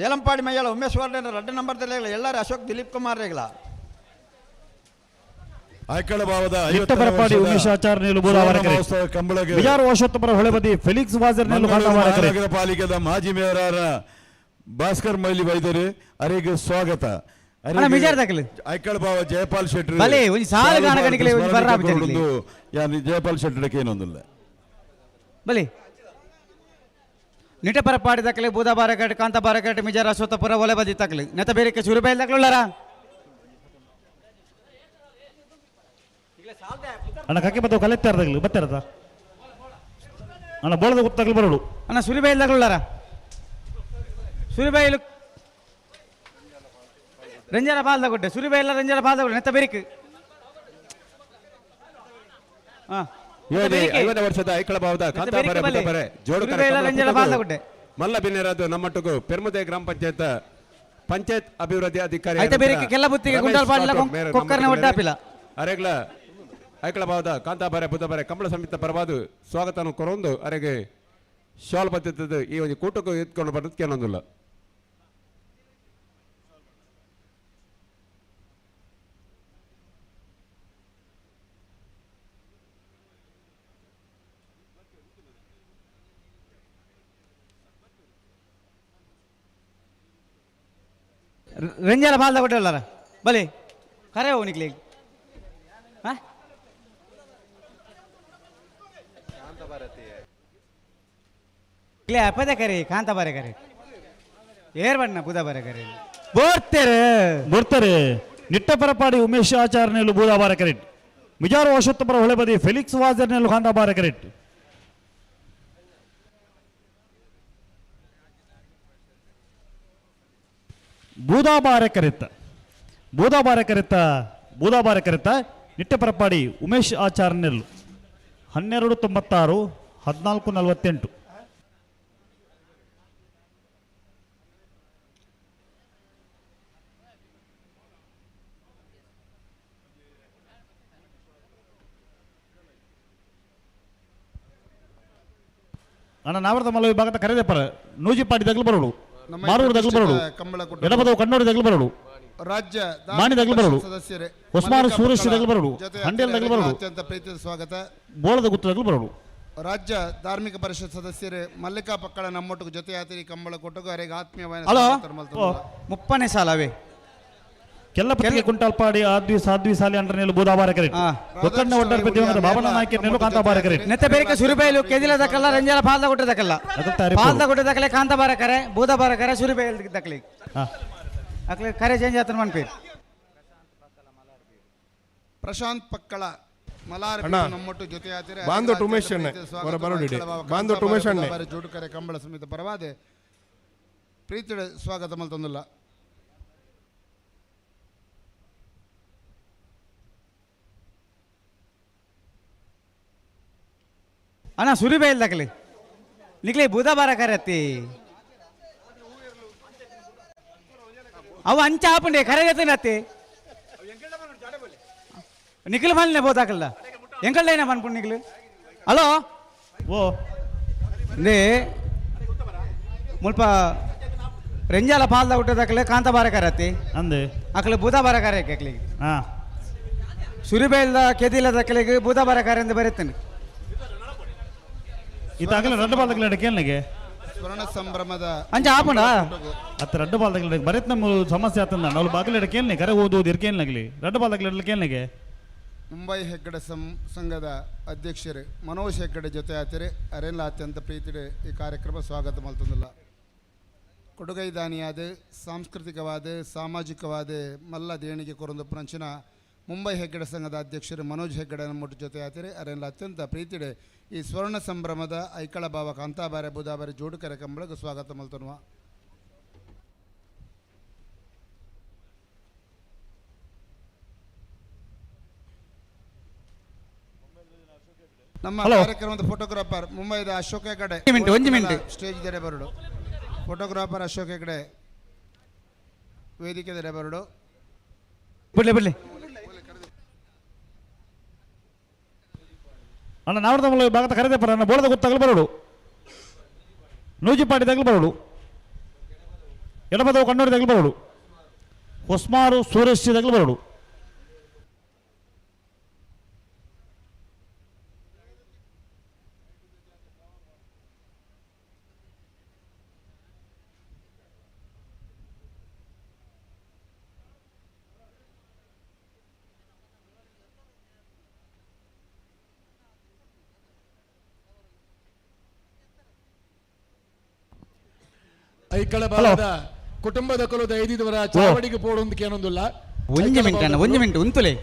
ದೇಲಂಪಾಡಿ ಮೈಯಾಳ ಉಮೇಶ್ ವಾರ್ಡೇನ ರಡ್ಡ ನಂಬರ್ ತೆಲಿಗಳ ಎಲ್ಲಾರು ಅಶೋಕ್ ದಿಲೀಪ್ ಕುಮಾರ್ ರೇಗಳ ಐಕಳ ಭಾವದ ನಿಟ್ಟಪರಪಾಡಿ ಉಮೇಶ್ ಆಚಾರ್ಯನೆಲ್ಲು ಬೂದಾಬಾರ ಕರೆಟ್ ಕಂಬಳಗೆ ಬಿಜಾರ್ ಅಶ್ವತ್ಥಪುರ ಹೊಳೆಬದಿ ಫೆಲಿಕ್ಸ್ ವಾಜರ್ನೆಲ್ಲು ಕಾಂತಾಬಾರ ಕರೆಟ್ ಮಹಾನಗರ ಪಾಲಿಕೆದ ಮಾಜಿ ಮೇಯರ್ ಭಾಸ್ಕರ್ ಮೈಲಿ ವೈದ್ಯರು ಅರೆಗೆ ಸ್ವಾಗತ. ಅಣ್ಣ, ಮಿಜಾರ್ ದಾಖಲೆ. ಐಕಳ ಭಾವ ಜಯಪಾಲ್ ಶೆಟ್ಟರ್ ಬಲೆ, ಒಂಜಿ ಸಾಲು ಗಾನ ಗಣಿಕಲೆ ಒಂಜಿ ಬರ್ರ ಆಪಿಜ ಯಾನ್ ಜಯಪಾಲ್ ಶೆಟ್ಟರ್ ಏನೊಂದಿಲ್ಲ. ಬಲೆ ನಿಟಪರಪಾಡಿ ದಾಖಲೆ ಬೂದಾಬಾರ ಕರೆಟ್ ಕಾಂತಾಬಾರ ಕರೆಟ್ ಮಿಜಾರ್ ಅಶ್ವತ್ಥಪುರ ಹೊಳೆಬದಿ ತಕಲೆ ನೆತ ಬೇರೆ ಸುರಿಬೈಲ್ ದಾಖಲೆ ಉಳ್ಳಾರ. ಅಣ್ಣ ಕಕ್ಕೆ ಬತ್ತವ ಕಲೆತ್ತಾರದಾಗಲಿ ಬತ್ತಾರದ ಅಣ್ಣ ಬೋಳದ ಗೊತ್ತಾಗಲಿ ಬರೋಡು. ಅಣ್ಣ ಸುರಿಬೈಲ್ ದಾಖಲೆ ಉಳ್ಳಾರ. ಸುರಿಬೈಲು ರಂಜನ ಪಾಲ್ದ ಗುಡ್ಡೆ ಸುರಿಬೈಲ ರಂಜನ ಪಾಲ್ದ ಗುಡ್ಡೆ ನೆತ್ತ ಬೆರಿಕ್. 50ನೇ ವರ್ಷದ ಐಕಳ ಭಾವದ ಕಾಂತಾಬಾರೆ ಬುಧಾಬಾರೆ ಜೋಡುಕರ ರಂಜನ ಪಾಲ್ದ ಗುಡ್ಡೆ ಮಲ್ಲ ಬಿನ್ನೆರಾದ ನಮ್ಮಟ್ಟುಗು ಪೆರ್ಮುದೆ ಗ್ರಾಮ ಪಂಚಾಯತ್ ಪಂಚಾಯತ್ ಅಭಿವೃದ್ಧಿ ಅಧಿಕಾರಿ ಐತ ಬೇರೆ ಕೆಲ್ಲ ಬುತ್ತಿಗೆ ಗುಂಡಾಲ್ ಪಾಡಿಲ್ಲ ಕೊಕ್ಕರ್ನ ಒಡ್ಡಾಪಿಲ್ಲ. ಅರೆಗ್ಲ ಐಕಳ ಭಾವದ ಕಾಂತಾಬಾರೆ ಬುಧಬಾರೆ ಕಂಬಳ ಸಮಿತ ಪರವಾದು ಸ್ವಾಗತವನ್ನು ಕೊರೊಂದು ಅರೆಗೆ ಶಾಲ್ ಬತ್ತಿದ್ದದ್ದು ಈ ಒಂದು ಕೂಟಕ್ಕೂ ಎತ್ಕೊಂಡು ಬರೋದಕ್ಕೆ ಏನೊಂದಿಲ್ಲ. ರಂಜಾಲ ಪಾಲ್ದ ಕೊಟ್ಟಲ್ಲ ಬಲೆ ಕರೆ ಹೋಗ್ಲಿಕ್ಕೆ. ಹಾ ಇಲ್ಲೇ ಅಪ್ಪದ ಕರೆ ಕಾಂತಾಬಾರೆ ಕರೆ ಏರ್ ಬಣ್ಣ ಬುಧ ಬಾರೆ ಕರೆ ಬೋರ್ತಾರೆ ಬೋರ್ತಾರೆ. ನಿಟ್ಟಪರಪಾಡಿ ಉಮೇಶ್ ಆಚಾರ್ಯನೆಲ್ಲು ಬೂದಾಬಾರ ಕರೆಟ್ ಮಿಜಾರು ಅಶ್ವತ್ಥಪುರ ಹೊಳೆಬದಿ ಫೆಲಿಕ್ಸ್ ವಾಜರ್ನೆಲ್ಲು ಕಾಂತಾಬಾರ ಕರೆಟ್ ಬೂದಾಬಾರ ಕರೆತ್ತ ಬೂದಾಬಾರ ಕರೆತ್ತ ಬೂದಾಬಾರ ಕರೆತ್ತ ನಿಟ್ಟಪರಪಾಡಿ ಉಮೇಶ್ ಆಚಾರ್ಯನೆಲ್ಲು 12.96 14.48. ಅಣ್ಣ ನಾವರ್ದ ಮಲ್ಲ ವಿಭಾಗದ ಕರೆದೆಪ್ಪರ ನೂಜಿಪಾಡಿ ತಗಲು ಬರೋಡು ಮಾರೂರು ತಗಲು ಬರೋಡು ಎಡಪದವು ಕಣ್ಣೋಡಿ ತಗಲು ಬರೋಡು ರಾಜ್ಯ ಮಾಣಿ ತಗಲು ಬರೋಡು ಸದಸ್ಯರೇ ಹೊಸ್ಮಾರು ಸೂರೇಶ್ ತಗಲು ಬರೋಡು ಹಂಡೇಲ್ ತಗಲು ಬರೋಡು ಅತ್ಯಂತ ಪ್ರೀತಿಯ ಸ್ವಾಗತ. ಬೋಳದ ಗುತ್ತು ತಗಲು ಬರೋಡು. ರಾಜ್ಯ ಧಾರ್ಮಿಕ ಪರಿಷತ್ ಸದಸ್ಯರೇ ಮಲ್ಲಿಕಾ ಪಕ್ಕಳ ನಮ್ಮೊಟ್ಟಿಗೆ ಜೊತೆ ಆತಿರಿ ಕಂಬಳ ಕೊಟ್ಟಗು ಅರೆಗೆ ಆತ್ಮೀಯವಾದ ಹಲೋ ಮುಪ್ಪನೇ ಸಾಲವೇ ಕೆಲ್ಲಪತ್ತಿಗೆ ಕುಂಟಾಲ್ಪಾಡಿ ಆದ್ವಿ ಸಾದ್ವಿ ಸಾಲಿ ಅಂಡ್ರನೆಲ್ಲು ಬೂದಾಬಾರ ಕರೆಟ್ ಗೊಕ್ಕಣ್ಣ ಒಡ್ಡರ್ ಪ್ರತಿಯೊಂದು ಬಾಬಣ್ಣ ನಾಯ್ಕ ನೆಲ್ಲು ಕಾಂತಾಬಾರ ಕರೆಟ್ ನೆತ್ತ ಬೇರೆ ಸುರಿಬೈಲು ಕೆದಿಲ ದಕ್ಕಲ್ಲ ರಂಜಾಲ ಪಾಲ್ದ ಕೊಟ್ಟ ದಕ್ಕಲ್ಲ ಪಾಲ್ದ ಕೊಟ್ಟ ದಕ್ಕಲೆ ಕಾಂತಾಬಾರ ಕರೆ ಬೂದಾಬಾರ ಕರೆ ಸುರಿಬೈಲ್ ದಕ್ಕಲಿ ಅಕ್ಲೆ ಕರೆ ಚೇಂಜ್ ಆತನ ಮನ್ಪೇರು. ಪ್ರಶಾಂತ್ ಪಕ್ಕಳ ಮಲಾರ್ ಅಣ್ಣ, ನಮ್ಮೊಟ್ಟು ಜೊತೆ ಆತಿರಿ ಬಾಂದೊಟ್ಟು ಉಮೇಶ್ ಅಣ್ಣೆ, ಹೊರ ಬರೋಡಿಡೆ. ಬಾಂದೊಟ್ಟು ಉಮೇಶ್ ಅಣ್ಣೆ. ಜೋಡುಕರೆ ಕಂಬಳ ಸಮಿತಿ ಪರವಾದೆ ಪ್ರೀತಿ ಸ್ವಾಗತ ಮಲ್ತೊಂದಿಲ್ಲ. ಅಣ್ಣ ಸುರಿಬೈಲ್ ದಕ್ಕಲಿ ನಿಕ್ಲೆ ಬೂದಾಬಾರ ಕರೆ ಅತ್ತಿ ಅವು ಅಂಚ ಆಪುಂಡೆ ಕರೆ ಜೊತೆ ಅತ್ತಿ ನಿಖಿಲ್ ಮಲ್ನೆ ಬೋದಾಕಲ್ಲ ಎಂಕಲ್ಡೈನ ಪನ್ಪುಂಡು ನಿಖಿಲ್. ಹಲೋ ಓ ಇಂದೇ ಮುಲ್ಪ ರೆಂಜಾಲ ಪಾಲ್ದ ಹುಟ್ಟದಕ್ಕಲೆ ಕಾಂತಾಬಾರ ಕರೆ ಅತ್ತಿ ಅಂದೆ ಅಕ್ಲೆ ಬೂದಾಬಾರ ಕರೆ ಅಕ್ಲಿಗೆ ಹಾಂ ಸುರಿಬೈಲ್ದ ಕೆದಿಲ ದಕ್ಕಲಿಗೆ ಬೂದಾಬಾರ ಕರೆ ಅಂತ ಬರೀತಾನೆ. ಇತ್ತಾಗಲೇ ರಡ್ಡು ಬಾಲ್ದಗಲ ಕೇಳನಿಗೆ ಸ್ವರ್ಣ ಸಂಭ್ರಮದ ಅಂಚ ಆಪುಂಡ ಅತ್ತ ರಡ್ಡು ಬಾಲ್ದಗಲ ಬರೀತ್ ನಮ್ಮ ಸಮಸ್ಯೆ ಆತಂದ ನಾವು ಬಾಗಿಲ ಕೇಳನೆ ಕರೆ ಓದು ಓದು ಇರ್ಕೇನಗಲಿ ರಡ್ಡು ಬಾಲ್ದಗಲ ಕೇಳನಿಗೆ. ಮುಂಬೈ ಹೆಗ್ಗಡೆ ಸಂಘದ ಅಧ್ಯಕ್ಷರು ಮನೋಜ್ ಹೆಗ್ಗಡೆ ಜೊತೆ ಆತಿರಿ ಅರೆಲ್ಲ ಅತ್ಯಂತ ಪ್ರೀತಿ ಈ ಕಾರ್ಯಕ್ರಮ ಸ್ವಾಗತ ಮಲ್ತಂದಿಲ್ಲ. ಕೊಡುಗೈದಾನಿಯಾದ ಸಾಂಸ್ಕೃತಿಕವಾದ ಸಾಮಾಜಿಕವಾದ ಮಲ್ಲ ದೇಣಿಗೆ ಕೊರೊಂದು ಪ್ರಂಚಿನ ಮುಂಬೈ ಹೆಗ್ಗಡೆ ಸಂಘದ ಅಧ್ಯಕ್ಷರು ಮನೋಜ್ ಹೆಗ್ಗಡೆ ನಮ್ಮೊಟ್ಟು ಜೊತೆ ಆತಿರಿ ಅರೆಲ್ಲ ಅತ್ಯಂತ ಪ್ರೀತಿಡೆ ಈ ಸ್ವರ್ಣ ಸಂಭ್ರಮದ ಐಕಳ ಭಾವ ಕಾಂತಾಬಾರೆ ಬುಧಾಬಾರೆ ಜೋಡುಕರೆ ಕಂಬಳಗೆ ಸ್ವಾಗತ ಮಲ್ತನುವ. ನಮ್ಮ ಕಾರ್ಯಕ್ರಮದ ಫೋಟೋಗ್ರಾಫರ್ ಮುಂಬೈದ ಅಶೋಕ್ ಹೆಗಡೆ ಒಂದು ಮಿನಿಟ್ ಸ್ಟೇಜ್ ದರೆ ಬರಡು. ಫೋಟೋಗ್ರಾಫರ್ ಅಶೋಕ್ ಹೆಗಡೆ ವೇದಿಕೆ ದರೆ ಬರಡು. ಬಿಡ್ಲಿ ಬಿಡ್ಲಿ ಅಣ್ಣ ನಾವರ್ದ ಮಲ್ಲ ವಿಭಾಗದ ಕರೆದೆಪ್ಪರ ಅಣ್ಣ ಬೋಳದ ಗುತ್ತು ತಗಲು ಬರೋಡು ನೂಜಿಪಾಡಿ ತಗಲು ಬರೋಡು ಎಡಪದವು ಕಣ್ಣೋಡಿ ತಗಲು ಬರೋಡು ಹೊಸ್ಮಾರು ಸೂರೇಶ್ ತಗಲು ಬರೋಡು. ಐಕಳ ಭಾಗದ ಕುಟುಂಬದ ಕೊಲದ ಐದಿದವರ ಚಾವಡಿಗೆ ಪೋಡೊಂದಕ್ಕೆ ಏನೊಂದಿಲ್ಲ. ಒಂಜಿ ಮಿನಿಟ್ ಅಣ್ಣ ಒಂಜಿ ಮಿನಿಟ್ ಉಂತುಲೆ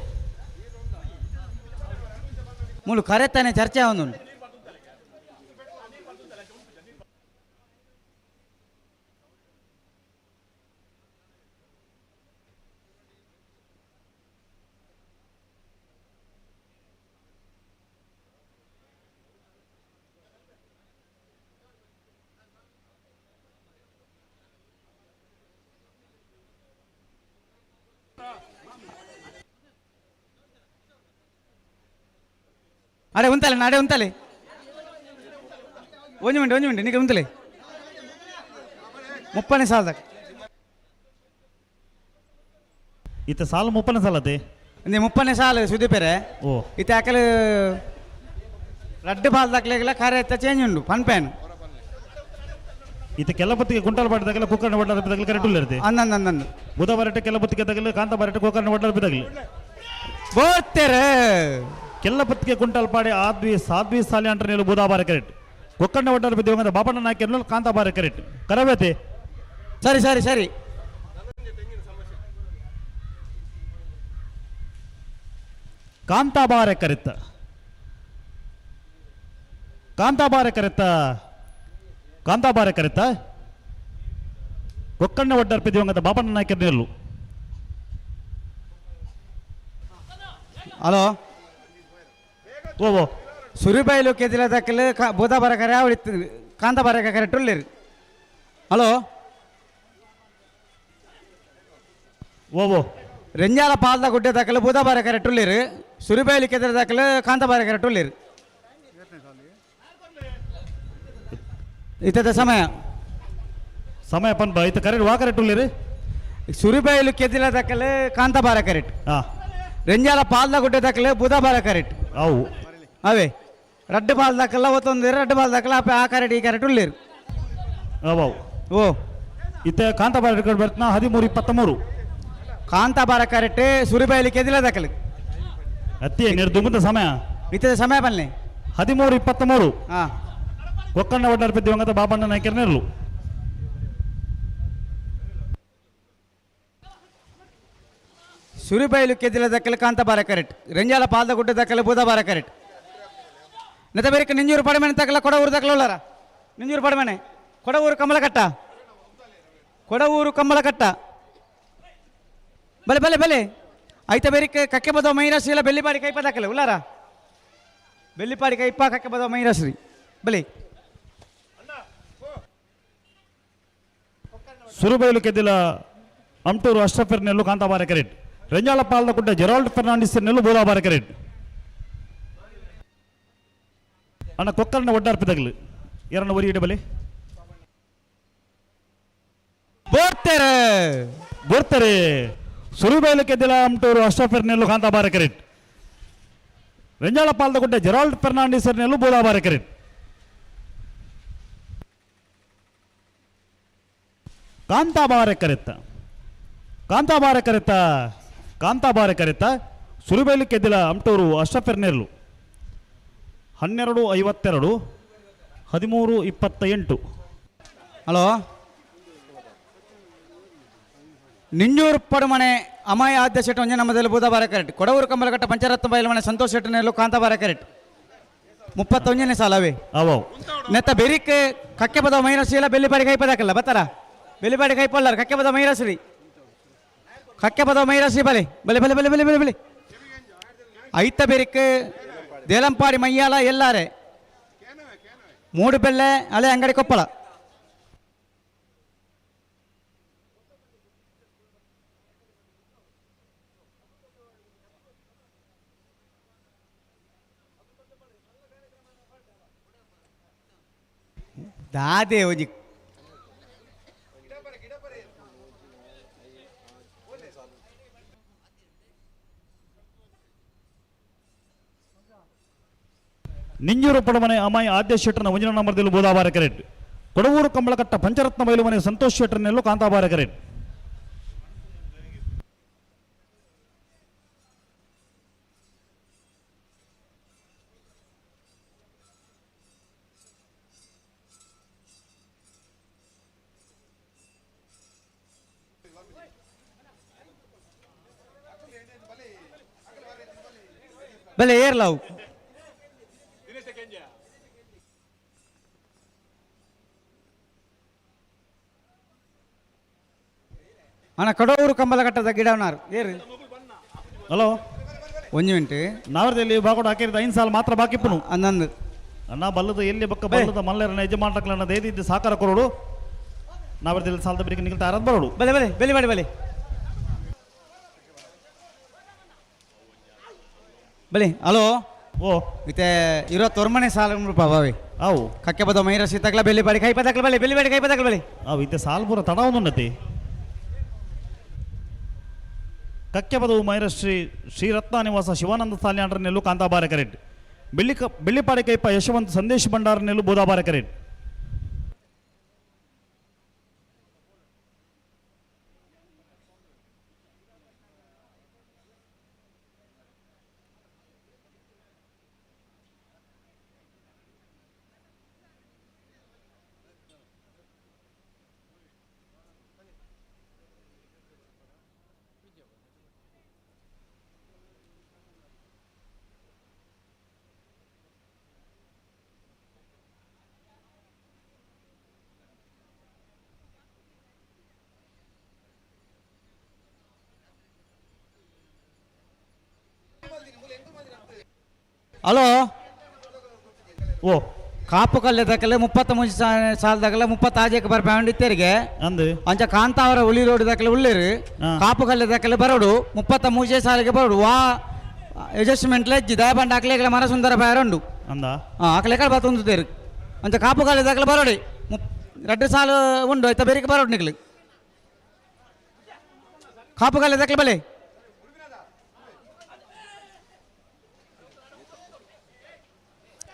ಮೂಲು ಕರೆತಾನೆ ಚರ್ಚೆ ಒಂದುಂಟು. ಅಡೆ ಉಂತಲೆ ಅಡೆ ಉಂತಲೆ ಒಂಜಿ ಮಿನಿಟ್ ಒಂಜಿ ಮಿನಿಟ್ ನಿಮಗೆ ಉಂತಲೆ ಮುಪ್ಪನೇ ಸಾಲದಾಗ ಇತ್ತ ಸಾಲು ಮುಪ್ಪನೇ ಸಾಲತೆ ಇಂದು ಮುಪ್ಪನೇ ಸಾಲು ಸುದೀಪೆರೆ. ಓ ಇತ್ತೆ ಅಕಲು ರಡ್ಡು ಬಾಲ್ ದಾಖಲೆಗಳ ಕಾರ್ಯ ಚೇಂಜ್ ಉಂಡು ಪನ್ಪೇನು. ಇತ್ತ ಕೆಲಪತ್ತಿಗೆ ಕುಂಟಾಲ್ ಪಾಟಿ ತಗಲ ಕುಕ್ಕರ್ಣ ಒಡ್ಡಾರ ತಗಲ ಕರೆಕ್ಟ್ ಇರುತ್ತೆ. ಅಂದಂದು ಬುಧ ಬರಟೆ ಕೆಲಪತ್ತಿಗೆ ತಗಲ ಕಾಂತ ಬರಟೆ ಗೋಕರ್ಣ ಒಡ್ಡಾರ ತಗಲ ಬೋತೆರೆ ಕೆಲ್ಲಪತ್ತಿಗೆ ಕುಂಟಾಲ್ ಪಾಡಿ ಆದ್ವಿ ಸಾದ್ವಿ ಸಾಲಿ ಅಂಟ್ರನೇಲು ಬುಧಾಬಾರ ಕರೆಕ್ಟ್ ಕೊಕ್ಕಣ್ಣ ಒಡ್ಡಾರ ಬಿದ್ದಿವಂಗದ ಬಾಪಣ್ಣ ನಾಯ್ಕ ಕಾಂತಾಬಾರ ಕರೆಕ್ಟ್ ಕರವೇತೆ. ಸರಿ ಸರಿ ಸರಿ. ಕಾಂತಾಬಾರೆ ಕರೆತ್ತ ಕಾಂತಾಬಾರೆ ಕರೆತ್ತ ಕಾಂತಾಬಾರೆ ಕರೆತ್ತ ಕೊಕ್ಕಣ್ಣ ಒಡ್ಡರ್ಪಿ ದಿವಂಗತ ಬಾಪಣ್ಣ ನಾಯ್ಕರ್ ನೇರ್ಲು. ಹಲೋ ಓ ಓ ಸುರಿಬೈಲು ಕೆದಿಲ ದಕ್ಕಲು ಬೂದಾಬಾರ ಕರೆ ಅವಳಿತ್ತು ಕಾಂತಾಬಾರ ಕರೆ ಟುಳ್ಳಿರು. ಹಲೋ ಓ ಓ ರೆಂಜಾಲ ಪಾಲ್ದ ಗುಡ್ಡೆ ದಾಖಲು ಬೂದಾಬಾರ ಕರೆ ಟುಳ್ಳಿರು. ಸುರಿಬೈಲು ಕೆದಿಲ ದಾಖಲು ಕಾಂತಾಬಾರ ಕರೆ ಟುಳ್ಳಿರು. ಇತ್ತದ ಸಮಯ ಸಮಯ ಪನ್ಪ ಇತ್ತ ಕರೆ ವಾ ಕರೆ ಟುಳ್ಳಿರು. ಸುರಿಬೈಲು ಕೆದಿಲ ದಾಖಲು ಕಾಂತಾಬಾರ ಕರೆಟ್. ರೆಂಜಾಲ ಪಾಲ್ದ ಗುಡ್ಡೆ ದಾಖಲು ಬೂದಾಬಾರ ಕರೆಟ್. ಅವು ಅವೇ ರಡ್ಡು ಪಾಲ್ ದಾಖಲ ಒತ್ತೊಂದು ರಡ್ಡು ಪಾಲ್ ದಾಖಲ ಅಪ್ಪ ಆ ಕರೆಟ್ ಈ ಕರೆಟ್ ಉಳ್ಳಿರು. ಅವು ಓ ಇತ್ತ ಕಾಂತಾಬಾರ ರೆಕಾರ್ಡ್ ಬರ್ತನ 13:23. ಕಾಂತಾಬಾರ ಕರೆಕ್ಟ್ ಸುರಿಬೈಲಿ ಕೆದಿಲ ದಾಖಲು. ಅತ್ತಿ ನಿರ್ದುಂಬದ ಸಮಯ ಇತ್ತದ ಸಮಯ ಬನ್ನಿ 13:23. ಹಾಂ ಕೊಕ್ಕಣ್ಣ ಒಡ್ಡರ್ಪಿ ದಿವಂಗತ ಬಾಬಣ್ಣ ನಾಯ್ಕರ್ ನೇರ್ಲು. ಸುರಿಬೈಲು ಕೆದಿಲ ದಾಖಲು ಕಾಂತಾಬಾರ ಕರೆಕ್ಟ್. ರೆಂಜಾಲ ಪಾಲ್ದ ಗುಡ್ಡೆ ದಾಖಲು ಬೂದಾಬಾರ ಕರೆಕ್ಟ್. ನೆತ ಬೇರೆ ನಿಂಜೂರು ಪಡಮನೆ ತಕಲ ಕೊಡವೂರು ದಾಖಲು ಉಳ್ಳಾರ. ನಿಂಜೂರು ಪಡಮನೆ ಕೊಡವೂರು ಕಮಲಕಟ್ಟ ಕೊಡವೂರು ಕಮಲಕಟ್ಟ ಬಲೆ ಬಲೆ ಬಲೆ ಐತ ಬೇರೆ ಕಕ್ಕೆ ಬದವ ಮೈರಾಶ್ರೀ ಎಲ್ಲ ಬೆಳ್ಳಿಪಾಡಿ ಕೈಪ ದಾಖಲೆ ಉಳ್ಳಾರ. ಬೆಳ್ಳಿಪಾಡಿ ಕೈಪ ಕಕ್ಕೆ ಬದವ ಮೈರಾಶ್ರೀ ಬಲೆ. ಸುರುಬೈಲು ಕೆದ್ದಿಲ ಅಮ್ಟೂರು ಅಶ್ರಫಿರ್ ನೆಲ್ಲು ಕಾಂತಾಬಾರ ಕರೆಟ್. ರೆಂಜಾಳ ಪಾಲ್ದ ಗುಡ್ಡ ಜೆರಾಲ್ಡ್ ಫೆರ್ನಾಂಡಿಸ್ ನೆಲ್ಲು ಬೋದಾಬಾರ ಕರೆಟ್. ಅಣ್ಣ ಕೊಕ್ಕರ್ಣ ಒಡ್ಡಾರ್ಪಿದಗ್ಲು ಎರಣ್ಣ ಒರಿ ಇಡಬಲಿ ಬೋರ್ತೆರೆ ಬೋರ್ತಾರೆ. ಸುರುಬೈಲು ಕೆದ್ದಿಲ ಅಮ್ಟೂರು ಅಶ್ರಫಿರ್ ನೆಲ್ಲು ಕಾಂತಾಬಾರ ಕರೆಟ್. ರೆಂಜಾಳ ಪಾಲ್ದ ಗುಡ್ಡ ಜೆರಾಲ್ಡ್ ಫೆರ್ನಾಂಡಿಸ್ ನೆಲ್ಲು ಬೋದಾಬಾರ ಕರೆಟ್. ಕಾಂತಾಬಾರೆ ಕರೆತ್ತ ಕಾಂತಾಬಾರೆ ಕರೆತ್ತ ಕಾಂತಾಬಾರೆ ಕರೆತ್ತ ಸುರುಬೈಲು ಕೆದ್ದಿಲ ಅಮ್ಟೂರು ಅಶ್ರಫಿರ್ ನೆಲ್ಲು. 12:52 13:28. ಹಲೋ ನಿಂಜೂರು ಪಡುಮನೆ ಅಮಾಯ ಆದ್ಯ ಶೆಟ್ಟಿ ಒಂಜೆ ನಮ್ಮದಲ್ಲಿ ಬೂದಾಬಾರ ಕರೆಕ್ಟ್. ಕೊಡವೂರು ಕಂಬಲಘಟ್ಟ ಪಂಚರತ್ನ ಬೈಲಮನೆ ಮನೆ ಸಂತೋಷ್ ಶೆಟ್ಟಿ ನೆಲ್ಲು ಕಾಂತಾಬಾರ ಕರೆಕ್ಟ್. 31ನೇ ಸಾಲವೇ ಅವೋ ನೆತ್ತ ಬೆರಿಕ್ ಕಕ್ಕೆ ಬದವ ಮೈನಸ್ ಇಲ್ಲ ಬೆಳ್ಳಿಪಾಡಿ ಕೈಪ ದಾಕಲ್ಲ ಬತ್ತಾರ ಬೆಳ್ಳಿಪಾಡಿ ಕೈಪಲ್ಲಾರ ಕಕ್ಕೆ ಬದವ ಮೈರಾಶ್ರೀ ಕಕ್ಕೆ ಬದವ ಮೈರಾಶ್ರೀ ಬಲೆ ಬಲೆ ಬಲೆ ಬಲೆ ಬಲೆ ಬಲೆ ಬಲೆ ಐತ ಬೆರಿಕ್ ದೇಲಂಪಾಡಿ ಮಯ್ಯಾಲ ಎಲ್ಲಾರೆ ಮೂಡುಬೆಲ್ಲೆ ಹಳೆ ಅಂಗಡಿ ಕೊಪ್ಪಳ. ದಾದೆ ಒಂಜಿ ನಿಂಜೂರು ಪಡಮನೆ ಅಮಾಯ ಆದ್ಯ ಶೆಟ್ಟರ್ನ ಒಂಜಿನ ನಂಬರ್ದಲ್ಲಿ ಬೋದಾಬಾರ ಕರೆಟ್. ಕೊಡವೂರು ಕಂಬಳಕಟ್ಟ ಪಂಚರತ್ನ ಬೈಲುಮನೆ ಸಂತೋಷ್ ಶೆಟ್ಟರ್ನೆಲ್ಲು ಕಾಂತಾಬಾರ ಕರೆಟ್. ಬಲೆ ಏರ್ಲಾವು ಅಣ್ಣ ಕೊಡವೂರು ಕಂಬಲಘಟ್ಟದ ಗಿಡವನಾರು ಏರು. ಹಲೋ ಒಂಜಿ ಮಿನಿಟ್ ನಾವರದಲ್ಲಿ ಬಾಗೋಡು ಹಾಕಿರಿದ 5 ಸಾಲ ಮಾತ್ರ ಬಾಕಿ ಪುನು ಅಂದಂದು ಅಣ್ಣ ಬಲ್ಲದ ಎಲ್ಲಿ ಬಕ್ಕ ಬಲ್ಲದ ಮಲ್ಲೇರನ ಯಜಮಾನಕ್ಲನ್ನ ದೇದಿದ್ದು ಸಾಕಾರ ಕೊರೋಡು ನಾವರದಲ್ಲಿ ಸಾಲದ ಬೆಳಿಗ್ಗೆ ನಿಲ್ತಾ ಆರಾದ್ ಬರೋಡು. ಬಲೆ ಬಲೆ ಬೆಲೆ ಮಾಡಿ ಬಲೆ ಬಲೆ. ಹಲೋ ಓ ಇತ್ತೆ ಇರೋ ತೊರ್ಮನೆ ಸಾಲ ರೂಪಾಯಿ ಬಾವಿ ಅವು ಕಕ್ಕೆ ಬದ ಮೈರ ಸೀತಕ್ಲ ಬೆಲ್ಲಿ ಬಾಡಿ ಕೈ ಪದಕ್ಲ ಬಲೆ ಬೆಲ್ಲಿ ಬಾಡಿ ಕೈ ಪದಕ್ಲ ಬಲೆ. ಅವು ಇತ್ತೆ ಸಾಲ ಪೂರ ತಡ ಒಂದುನ್ನತಿ. ಕಕ್ಕೆ ಬದವು ಮೈರಶ್ರೀ ಶ್ರೀ ರತ್ನ ನಿವಾಸ ಶಿವಾನಂದ ಸಾಲ್ಯಾಂಡ್ರ ನೆಲ್ಲು ಕಾಂತಾಬಾರೆ ಕರೆಟ್. ಬೆಳ್ಳಿಪಾಡಿ ಕೈಪ ಯಶವಂತ ಸಂದೇಶ್ ಭಂಡಾರ ನೆಲ್ಲು ಬೋದಾಬಾರೆ ಕರೆಟ್. ಹಲೋ ಓ ಕಾಪು ಕಲ್ಲೆ 33 ಸಾಲದಾಗಲ 36ಕ್ಕೆ ಬರ್ಪೆ ಇತ್ತೇರಿಗೆ ಅಂದು ಅಂಚ ಕಾಂತಾವರ ಉಳಿ ರೋಡ್ ದಾಖಲೆ ಉಳ್ಳೇರು ಕಾಪು ಕಲ್ಲೆ ದಾಖಲೆ ಬರೋಡು 33 ಸಾಲಿಗೆ ಬರೋಡು ವಾ ಅಡ್ಜಸ್ಟ್ಮೆಂಟ್ ಲಜ್ಜಿ ದಯಬಂಡ ಅಕ್ಲೇಕಲ ಮರ ಸುಂದರ ಬಾಯರುಂಡು ಅಂದ ಅಕ್ಲೇಕಲ ಬತ್ತೊಂದು ತೇರು ಅಂಚ ಕಾಪು ಕಲ್ಲೆ ದಾಖಲೆ ಬರೋಡಿ 2 ಸಾಲು ಉಂಡು ಆಯ್ತಾ ಬೇರೆ ಬರೋಡು ನಿಕ್ಲು ಕಾಪು ಕಲ್ಲೆ ದಾಖಲೆ ಬಲೆ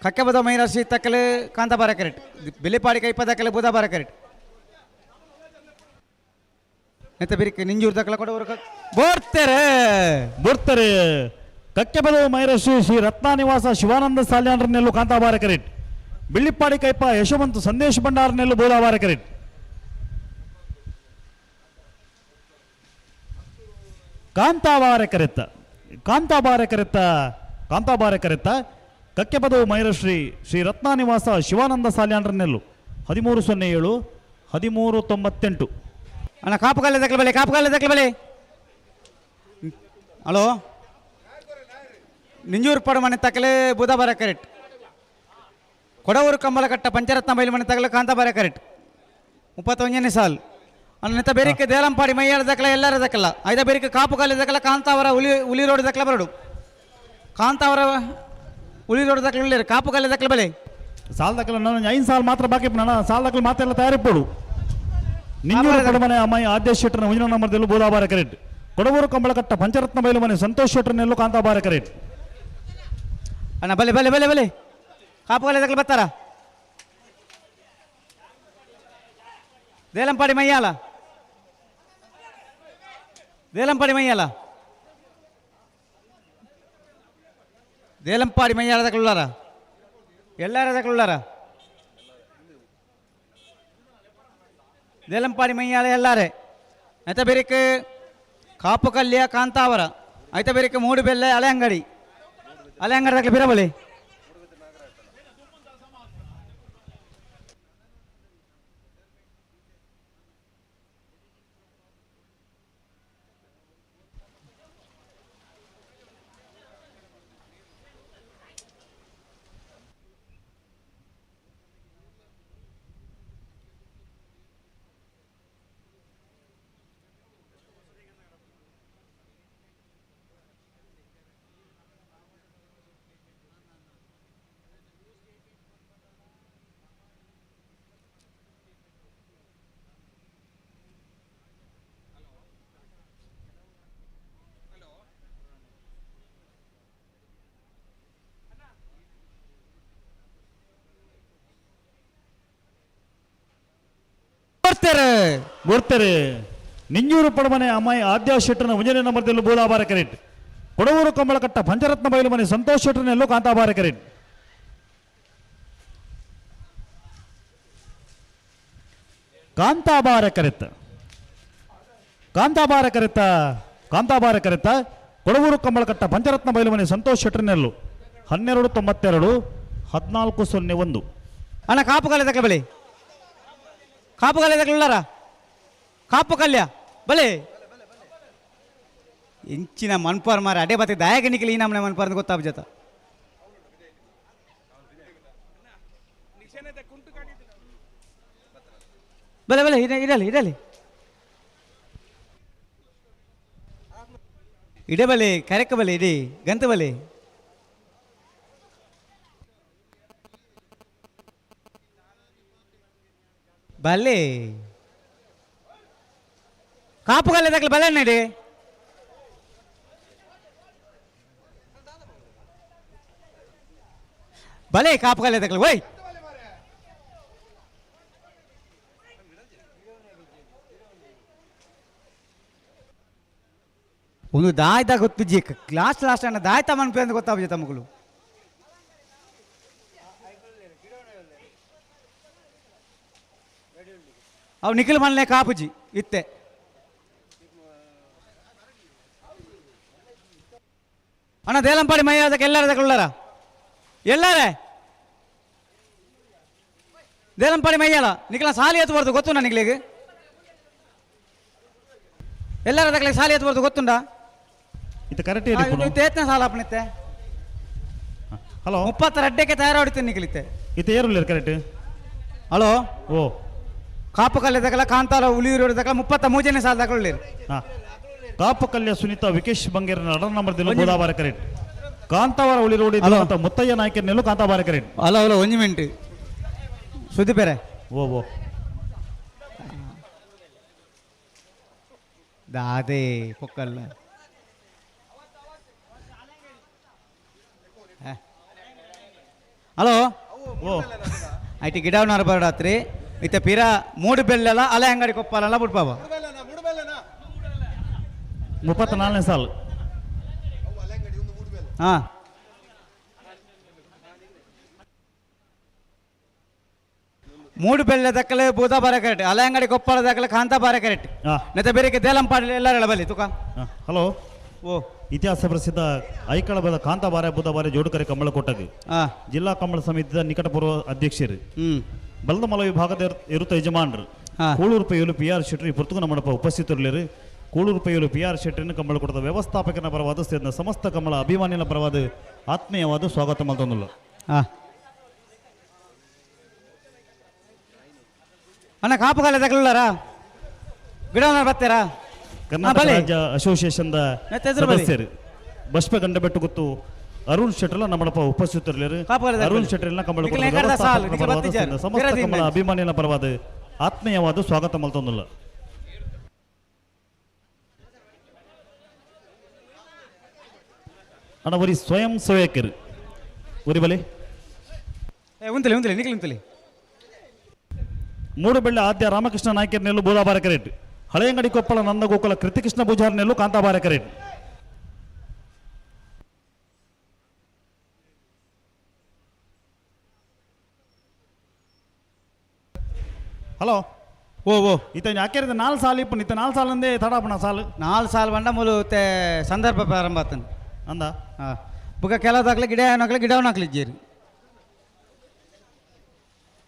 ಕಕ್ಕೆಬದ ಮೈರಾಶಿ ತಕ್ಕಲೆ ಕಾಂತಾಬಾರ ಕರೆಕ್ಟ್ ಬೆಲೆಪಾಡಿ ಕೈಪ ದಕ್ಕಲೆ ಬುಧಾಬಾರ ಕರೆಕ್ಟ್ ಎಂತ ಬಿರಿಕ್ ನಿಂಜೂರು ದಕ್ಕಲ ಕೊಡವರು ಬೋರ್ತಾರೆ ಬೋರ್ತಾರೆ ಕಕ್ಕೆಬದ ಮೈರಾಶಿ ಶ್ರೀ ರತ್ನ ನಿವಾಸ ಶಿವಾನಂದ ಸಾಲ್ಯಾನ್ರ ನೆಲ್ಲು ಕಾಂತಾಬಾರ ಕರೆಕ್ಟ್ ಬಿಳ್ಳಿಪ್ಪಾಡಿ ಕೈಪ ಯಶವಂತ ಸಂದೇಶ್ ಭಂಡಾರ ನೆಲ್ಲು ಬೋಧಾಬಾರ ಕರೆಕ್ಟ್ ಕಾಂತಾಬಾರ ಕರೆತ್ತ ಕಾಂತಾಬಾರ ಕರೆತ್ತ ಕಾಂತಾಬಾರ ಕರೆತ್ತ ಕಕ್ಕೆಪದವು ಮೈರಶ್ರೀ ಶ್ರೀ ರತ್ನ ನಿವಾಸ ಶಿವಾನಂದ ಸಾಲ್ಯಾನ್ರ ನೆಲ್ಲು 13:07 13:98. ಅಣ್ಣ ಕಾಪು ಕಲ್ಲೆ ದಕ್ಕಲ ಬಲೆ ಕಾಪು ಕಲ್ಲೆ ದಕ್ಕಲ ಬಲೆ ಹಲೋ ನಿಂಜೂರು ಪಡ ಮನೆ ತಕಲೆ ಬುಧಬಾರ ಕರೆಕ್ಟ್ ಕೊಡವೂರು ಕಂಬಲಕಟ್ಟ ಪಂಚರತ್ನ ಬೈಲು ಮನೆ ತಗಲ ಕಾಂತಾಬಾರ ಕರೆಕ್ಟ್ 31ನೇ ಸಾಲು ಅಣ್ಣ ಬೇರಿಕೆ ದೇಲಂಪಾಡಿ ಮೈಯಾಳ ದಕ್ಕಲ ಎಲ್ಲರ ದಕ್ಕಲ ಐದ ಬೇರಿಕೆ ಕಾಪು ಕಲ್ಲೆ ದಕ್ಕಲ ಕಾಂತಾವರ ಹುಲಿ ಹುಲಿ ರೋಡ್ ದಕ್ಕಲ ಬರಡು ಕಾಂತಾವರ ಉಳಿ ರೋಡ್ ದಾಖಲೆ ಉಳ್ಳೇರು ಕಾಪು ಕಲ್ಲೆ ದಾಖಲೆ ಬಲೆ ಸಾಲ್ ದಾಖಲೆ ನಾನು 5 ಸಾಲ ಮಾತ್ರ ಬಾಕಿ ನನ್ನ ಸಾಲ್ ದಾಖಲೆ ಮಾತೆಲ್ಲ ತಯಾರಿಪ್ಪಡು ನಿಂಜೂರು ಕೊಡಮನೆ ಅಮ್ಮಾಯಿ ಆದ್ಯ ಶೆಟ್ಟರ್ನ ಮುಂದಿನ ನಂಬರ್ದಲ್ಲೂ ಬೋಧಾಬಾರ ಕರೆಕ್ಟ್ ಕೊಡವೂರು ಕಂಬಳಕಟ್ಟ ಪಂಚರತ್ನ ಬೈಲು ಮನೆ ಸಂತೋಷ್ ಶೆಟ್ಟರ್ನೆಲ್ಲೂ ಕಾಂತಾಬಾರ ಕರೆಕ್ಟ್ ಅಣ್ಣ ಬಲೆ ಬಲೆ ಬಲೆ ಬಲೆ ಕಾಪು ಕಲ್ಲೆ ದಾಖಲೆ ಬರ್ತಾರ ದೇಲಂಪಾಡಿ ಮೈಯಾಲ ದೇಲಂಪಾಡಿ ಮೈಯಾಲ ದೇಲಂಪಾಡಿ ಮೈಯಾಳ ದಾಖಲೆ ಎಲ್ಲಾರ ದಾಖಲೆ ದೇಲಂಪಾಡಿ ಮೈಯಾಳ ಎಲ್ಲಾರೆ ಐತ ಬೇರಿಕ್ ಕಾಪು ಕಲ್ಯ ಕಾಂತಾವರ ಐತ ಬೇರಿಕ್ ಮೂಡುಬೆಲ್ಲೆ ಹಳೆ ಅಂಗಡಿ ಹಳೆ ಅಂಗಡಿ ದಾಖಲೆ ಬಿರಬಲಿ ಬರ್ತಾರೆ ನಿಂಜೂರು ಪಡಮನೆ ಅಮ್ಮಾಯಿ ಆದ್ಯ ಶೆಟ್ಟರ್ನ ಮುಂಜಾನೆ ನಂಬರ್ದಲ್ಲೂ ಬೋಲಾಬಾರ ಕರೆಕ್ಟ್ ಕೊಡವೂರು ಕಂಬಳಕಟ್ಟ ಪಂಚರತ್ನ ಬೈಲು ಮನೆ ಸಂತೋಷ್ ಶೆಟ್ಟರ್ನೆಲ್ಲೂ ಕಾಂತಾಬಾರ ಕರೆಕ್ಟ್ ಕಾಂತಾಬಾರ ಕರೆತ್ತ ಕಾಂತಾಬಾರ ಕರೆತ್ತ ಕಾಂತಾಬಾರ ಕರೆತ್ತ ಕೊಡವೂರು ಕಂಬಳಕಟ್ಟ ಪಂಚರತ್ನ ಬೈಲು ಮನೆ ಸಂತೋಷ್ ಶೆಟ್ಟರ್ನೆಲ್ಲು 12:92 14:01. ಅಣ್ಣ ಕಾಪು ಕಲ್ಯ ದಾಖಲೆ ಬಲಿ ಕಾಪು ಕಲ್ಯ ದಾಖಲೆ ಉಳ್ಳಾರ ಕಾಪು ಕಲ್ಯ ಬಲೆ ಎಂಚಿನ ಮನ್ಪಾರ್ ಮಾರ ಅಡೆ ಬತ್ತೆ ದಾಯಕನಿಗೆ ಈ ನಮ್ಮನೆ ಮನ್ಪಾರ್ ಅಂತ ಗೊತ್ತಾಗ ಜೊತೆ ಬಲೆ ಬಲೆ ಇಡಲಿ ಇಡಲಿ ಇಡಲಿ ಇಡೆ ಬಲೆ ಕರೆಕ್ಕ ಬಲೆ ಇಡಿ ಗಂತ ಬಲೆ ಬಲೆ ಕಾಪು ಕಲ್ಲೆ ದಾಖಲೆ ಬಲೆ ನಡಿ ಬಲೆ ಕಾಪು ಕಲ್ಲೆ ದಾಖಲೆ ಓಯ್ ಒಂದು ದಾಯ್ತ ಗೊತ್ತು ಜಿ ಲಾಸ್ಟ್ ಲಾಸ್ಟ್ ಅಣ್ಣ ದಾಯ್ತ ಮನ್ಪೆ ಅಂತ ಗೊತ್ತಾಗ ತಮ್ಮಗಳು ಅವು ನಿಖಿಲ್ ಮಲ್ನೆ ಕಾಪುಜಿ ಇತ್ತೆ ಅಣ್ಣ ದೇಲಂಪಾಡಿ ಮೈ ಅದಕ್ಕೆ ಎಲ್ಲಾರ ಅದಕ್ಕೆ ಉಳ್ಳಾರ ಎಲ್ಲಾರೇ ದೇಲಂಪಾಡಿ ಮೈಯಾಲ ನಿಖಿಲ ಸಾಲಿ ಎತ್ತು ಬರ್ದು ಗೊತ್ತುಂಡ ನಿಖಿಲಿಗೆ ಎಲ್ಲಾರ ಅದಕ್ಕೆ ಸಾಲಿ ಎತ್ತು ಬರ್ದು ಗೊತ್ತುಂಡ ಇದು ಕರೆಕ್ಟ್ ಇತ್ತೆ ಎತ್ತನ ಸಾಲ ಅಪ್ಪನಿತ್ತೆ ಹಲೋ. 32ಕ್ಕೆ ತಯಾರಾಡ್ತೀನಿ ನಿಖಲಿತೆ. ಇತ್ತೆ ಏರುಲ್ಲೇರು ಕರೆಕ್ಟ್? ಹಲೋ. ಓ. ಕಾಪು ಕಲ್ಯದಕಲ ಕಾಂತಾರ ಉಳಿಯೂರು ದಕಲ 33ನೇ ಸಾಲ ದಾಖಲೆ. ಹಾಂ, ಕಾಪು ಕಲ್ಯ ಸುನೀತಾ ವಿಕೇಶ್ ಬಂಗೇರ ನಡ ನಂಬರ್ ದಿನ ಗೋದಾಬಾರ ಕರೆಕ್ಟ್. ಕಾಂತಾವರ ಉಳಿ ರೋಡ್ ಅಂತ ಮುತ್ತಯ್ಯ ನಾಯ್ಕರ್ ನೆಲ್ಲು ಕಾಂತಾಬಾರ ಕರೆಕ್ಟ್. ಹಲೋ ಹಲೋ, ಒಂಜಿ ಮಿನಿಟ್ ಸುದ್ದಿ ಬೇರೆ. ಓ ಓ ದಾದೆ ಪೊಕ್ಕಲ್ಲ. ಹಲೋ. ಓ. IT ಗಿಡವನಾರ ಬರಡಾತ್ರಿ ಇತ್ತ ಪಿರ ಮೂಡು ಬೆಲ್ಲೆಲ್ಲ ಅಲೆ ಅಂಗಡಿ ಕೊಪ್ಪಲಲ್ಲ ಬಿಡ್ಪಾವ. 34ನೇ ಸಾಲು. ಹಾಂ. ಮೂಡು ಬೆಲ್ಲ ದಕ್ಕಲೆ ಬೂದ ಬಾರ ಕರೆಕ್ಟ್, ಅಲೆ ಅಂಗಡಿ ಕೊಪ್ಪಳ ದಕ್ಕಲೆ ಕಾಂತ ಬಾರ ಕರೆಕ್ಟ್. ನೆತ್ತ ಬೇರೆ ದೇಲಂಪಾಡಿ ಎಲ್ಲಾರ ಬಲ್ಲಿ ತುಕ. ಹಲೋ. ಓ. ಇತಿಹಾಸ ಪ್ರಸಿದ್ಧ ಐಕಳ ಬದ ಕಾಂತಾಬಾರೆ ಬುಧಬಾರೆ ಜೋಡುಕರೆ ಕಂಬಳ ಕೊಟ್ಟಗೆ ಜಿಲ್ಲಾ ಕಂಬಳ ಸಮಿತಿಯ ನಿಕಟಪೂರ್ವ ಅಧ್ಯಕ್ಷರು, ಬಲದಮಲ ವಿಭಾಗದ ಇರುತ್ತ ಯಜಮಾನರು ಕೂಳೂರು ಪೈಯಲು ಪಿ ಆರ್ ಶೆಟ್ಟಿ ಪುರ್ತುಗ ನಮ್ಮಡಪ್ಪ ಉಪಸ್ಥಿತರಿರಲಿ. ಕೂಳೂರು ಪೈಯಲು ಪಿ ಆರ್ ಶೆಟ್ಟಿನ ಕಂಬಳ ಕೊಟ್ಟದ ವ್ಯವಸ್ಥಾಪಕನ ಪರವಾದ ಸೇರಿದ ಸಮಸ್ತ ಕಂಬಳ ಅಭಿಮಾನಿನ ಪರವಾದ ಆತ್ಮೀಯವಾದ ಸ್ವಾಗತ ಮಲ್ತೊಂದುಲ್ಲ. ಅಣ್ಣ ಕಾಪುಗಾಲ ತಗೊಳ್ಳಾರಾ ಗಿಡ ಬರ್ತೀರಾ? ಕರ್ನಾಟಕ ರಾಜ್ಯ ಅಸೋಸಿಯೇಷನ್ ಸದಸ್ಯರು ಬಸ್ಪ ಗಂಡಬೆಟ್ಟು ಗೊತ್ತು ಅರುಣ್ ಶೆಟ್ಟರ್ಲ ನಮ್ಮಡಪ್ಪ ಉಪಸ್ಥಿತರಿರಲಿ. ಅರುಣ್ ಶೆಟ್ಟರ್ನ ಕಂಬಳ ಸಮಸ್ತ ಕಂಬಳ ಅಭಿಮಾನಿನ ಪರವಾದ ಆತ್ಮೀಯವಾದ ಸ್ವಾಗತ ಮಲ್ತೊಂದುಲ್ಲ. ಅಣ್ಣ ಒರಿ ಸ್ವಯಂ ಸೇವಕರು ಒರಿ ಬಲಿ ಉಂತಲಿ ಉಂತಲಿ ನಿಖಿಲ್ ಉಂತಲಿ. ಮೂಡುಬೆಳ್ಳೆ ಆದ್ಯ ರಾಮಕೃಷ್ಣ ನಾಯ್ಕರ್ ನೆಲ್ಲು ಬೋದಾಬಾರ ಕರೆಟ್. ಹಳೆಯಂಗಡಿ ಕೊಪ್ಪಳ ನಂದಗೋಕುಲ ಕೃತಿಕೃಷ್ಣ ಪೂಜಾರ್ ನೆಲ್ಲು ಕಾಂತಾಬಾರ ಕರೆಟ್. ಹಲೋ. ಓ ಓ. ಇತ ಯಾಕೆರೆ 4 ಸಾಲ ಇಪ್ಪು ಇತ್ತ 4 ಸಾಲ ಅಂದೇ ತಡಾಪಣ ಸಾಲು. 4 ಸಾಲ ಬಂಡ ಮೂಲು ಸಂದರ್ಭ ಪ್ರಾರಂಭ ಆತನ ಅಂದ. ಹಾಂ, ಬುಕ್ಕ ಕೆಲವುದಾಗ್ಲಿ ಗಿಡ ಏನೋಗ್ಲಿ ಗಿಡವನ್ನ ಹಾಕ್ಲಿದ್ದೀರಿ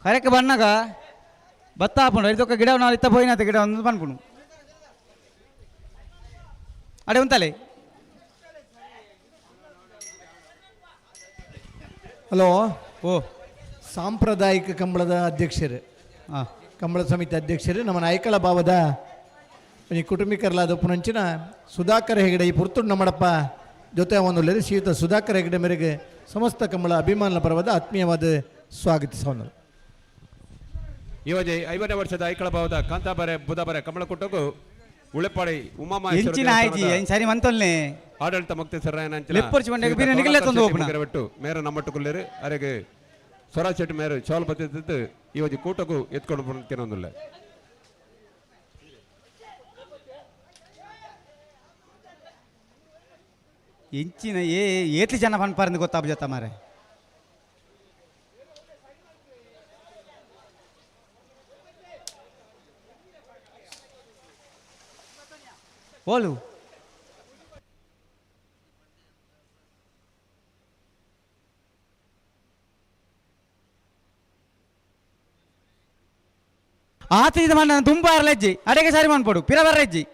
ಕರೆಕ್ ಬಣ್ಣಗ ಬತ್ತ ಹಾಪುಂಡು ಇದೊಕ್ಕ ಗಿಡ ನಾವು ಇತ್ತ ಪೋಯಿನತ ಗಿಡ ಒಂದು ಪನ್ಪುಂಡು ಅಡೆ ಉಂತಲೆ. ಹಲೋ. ಓ. ಸಾಂಪ್ರದಾಯಿಕ ಕಂಬಳದ ಅಧ್ಯಕ್ಷರು, ಕಂಬಳ ಸಮಿತಿ ಅಧ್ಯಕ್ಷರು ನಮ್ಮ ನಾಯಕಳ ಭಾವದ ಈ ಕುಟುಂಬಿಕರಲಾದ ಪುನಂಚಿನ ಸುಧಾಕರ್ ಹೆಗಡೆ ಈ ಪುರ್ತುಂಡು ನಮ್ಮಡಪ್ಪ ಜೊತೆ ಒಂದು ಶ್ರೀಯುತ ಸುಧಾಕರ್ ಹೆಗಡೆ ಮೇರೆಗೆ ಸಮಸ್ತ ಕಂಬಳ ಅಭಿಮಾನ ಪರವಾದ ಆತ್ಮೀಯವಾದ ಸ್ವಾಗತಿಸೋಣ. ಇವಜೆ 50ನೇ ವರ್ಷದ ಐಕಳ ಭಾವದ ಕಾಂತಾಬಾರೆ ಬುಧಬಾರೆ ಕಂಬಳಕುಟ್ಟಗೂ ಉಳೆಪಾಡಿ ಉಮಾಮ ಸರಿ ಮಂತೊಲ್ನೆ ಆಡಳಿತ ಮುಕ್ತೇಶ್ವರ ಮೇರ ನಮ್ಮಟ್ಟುಕುಲ್ಲೇರು ಅರೆಗೆ ಸ್ವರಾಜ್ ಶೆಟ್ಟಿ ಮೇರು ಚೋಲ್ ಬತ್ತಿದ್ದು ಇವಜಿ ಕೂಟಕ್ಕೂ ಎತ್ಕೊಂಡು ತಿನ್ನೊಂದಿಲ್ಲ. ಇಂಚಿನ ಏ ಏತ್ಲಿ ಜನ ಪನ್ಪಾರಂದು ಗೊತ್ತಾಪ ಜೊತೆ ಮಾರೆ. ಓಲು ಆತ ಇದು ಮನ್ನ ತುಂಬ ಅರ್ಲಜ್ಜಿ ಅಡೆಗೆ ಸಾರಿ ಮನ್ಪೊಡು ಪಿರ ಬರ್ರಜ್ಜಿ.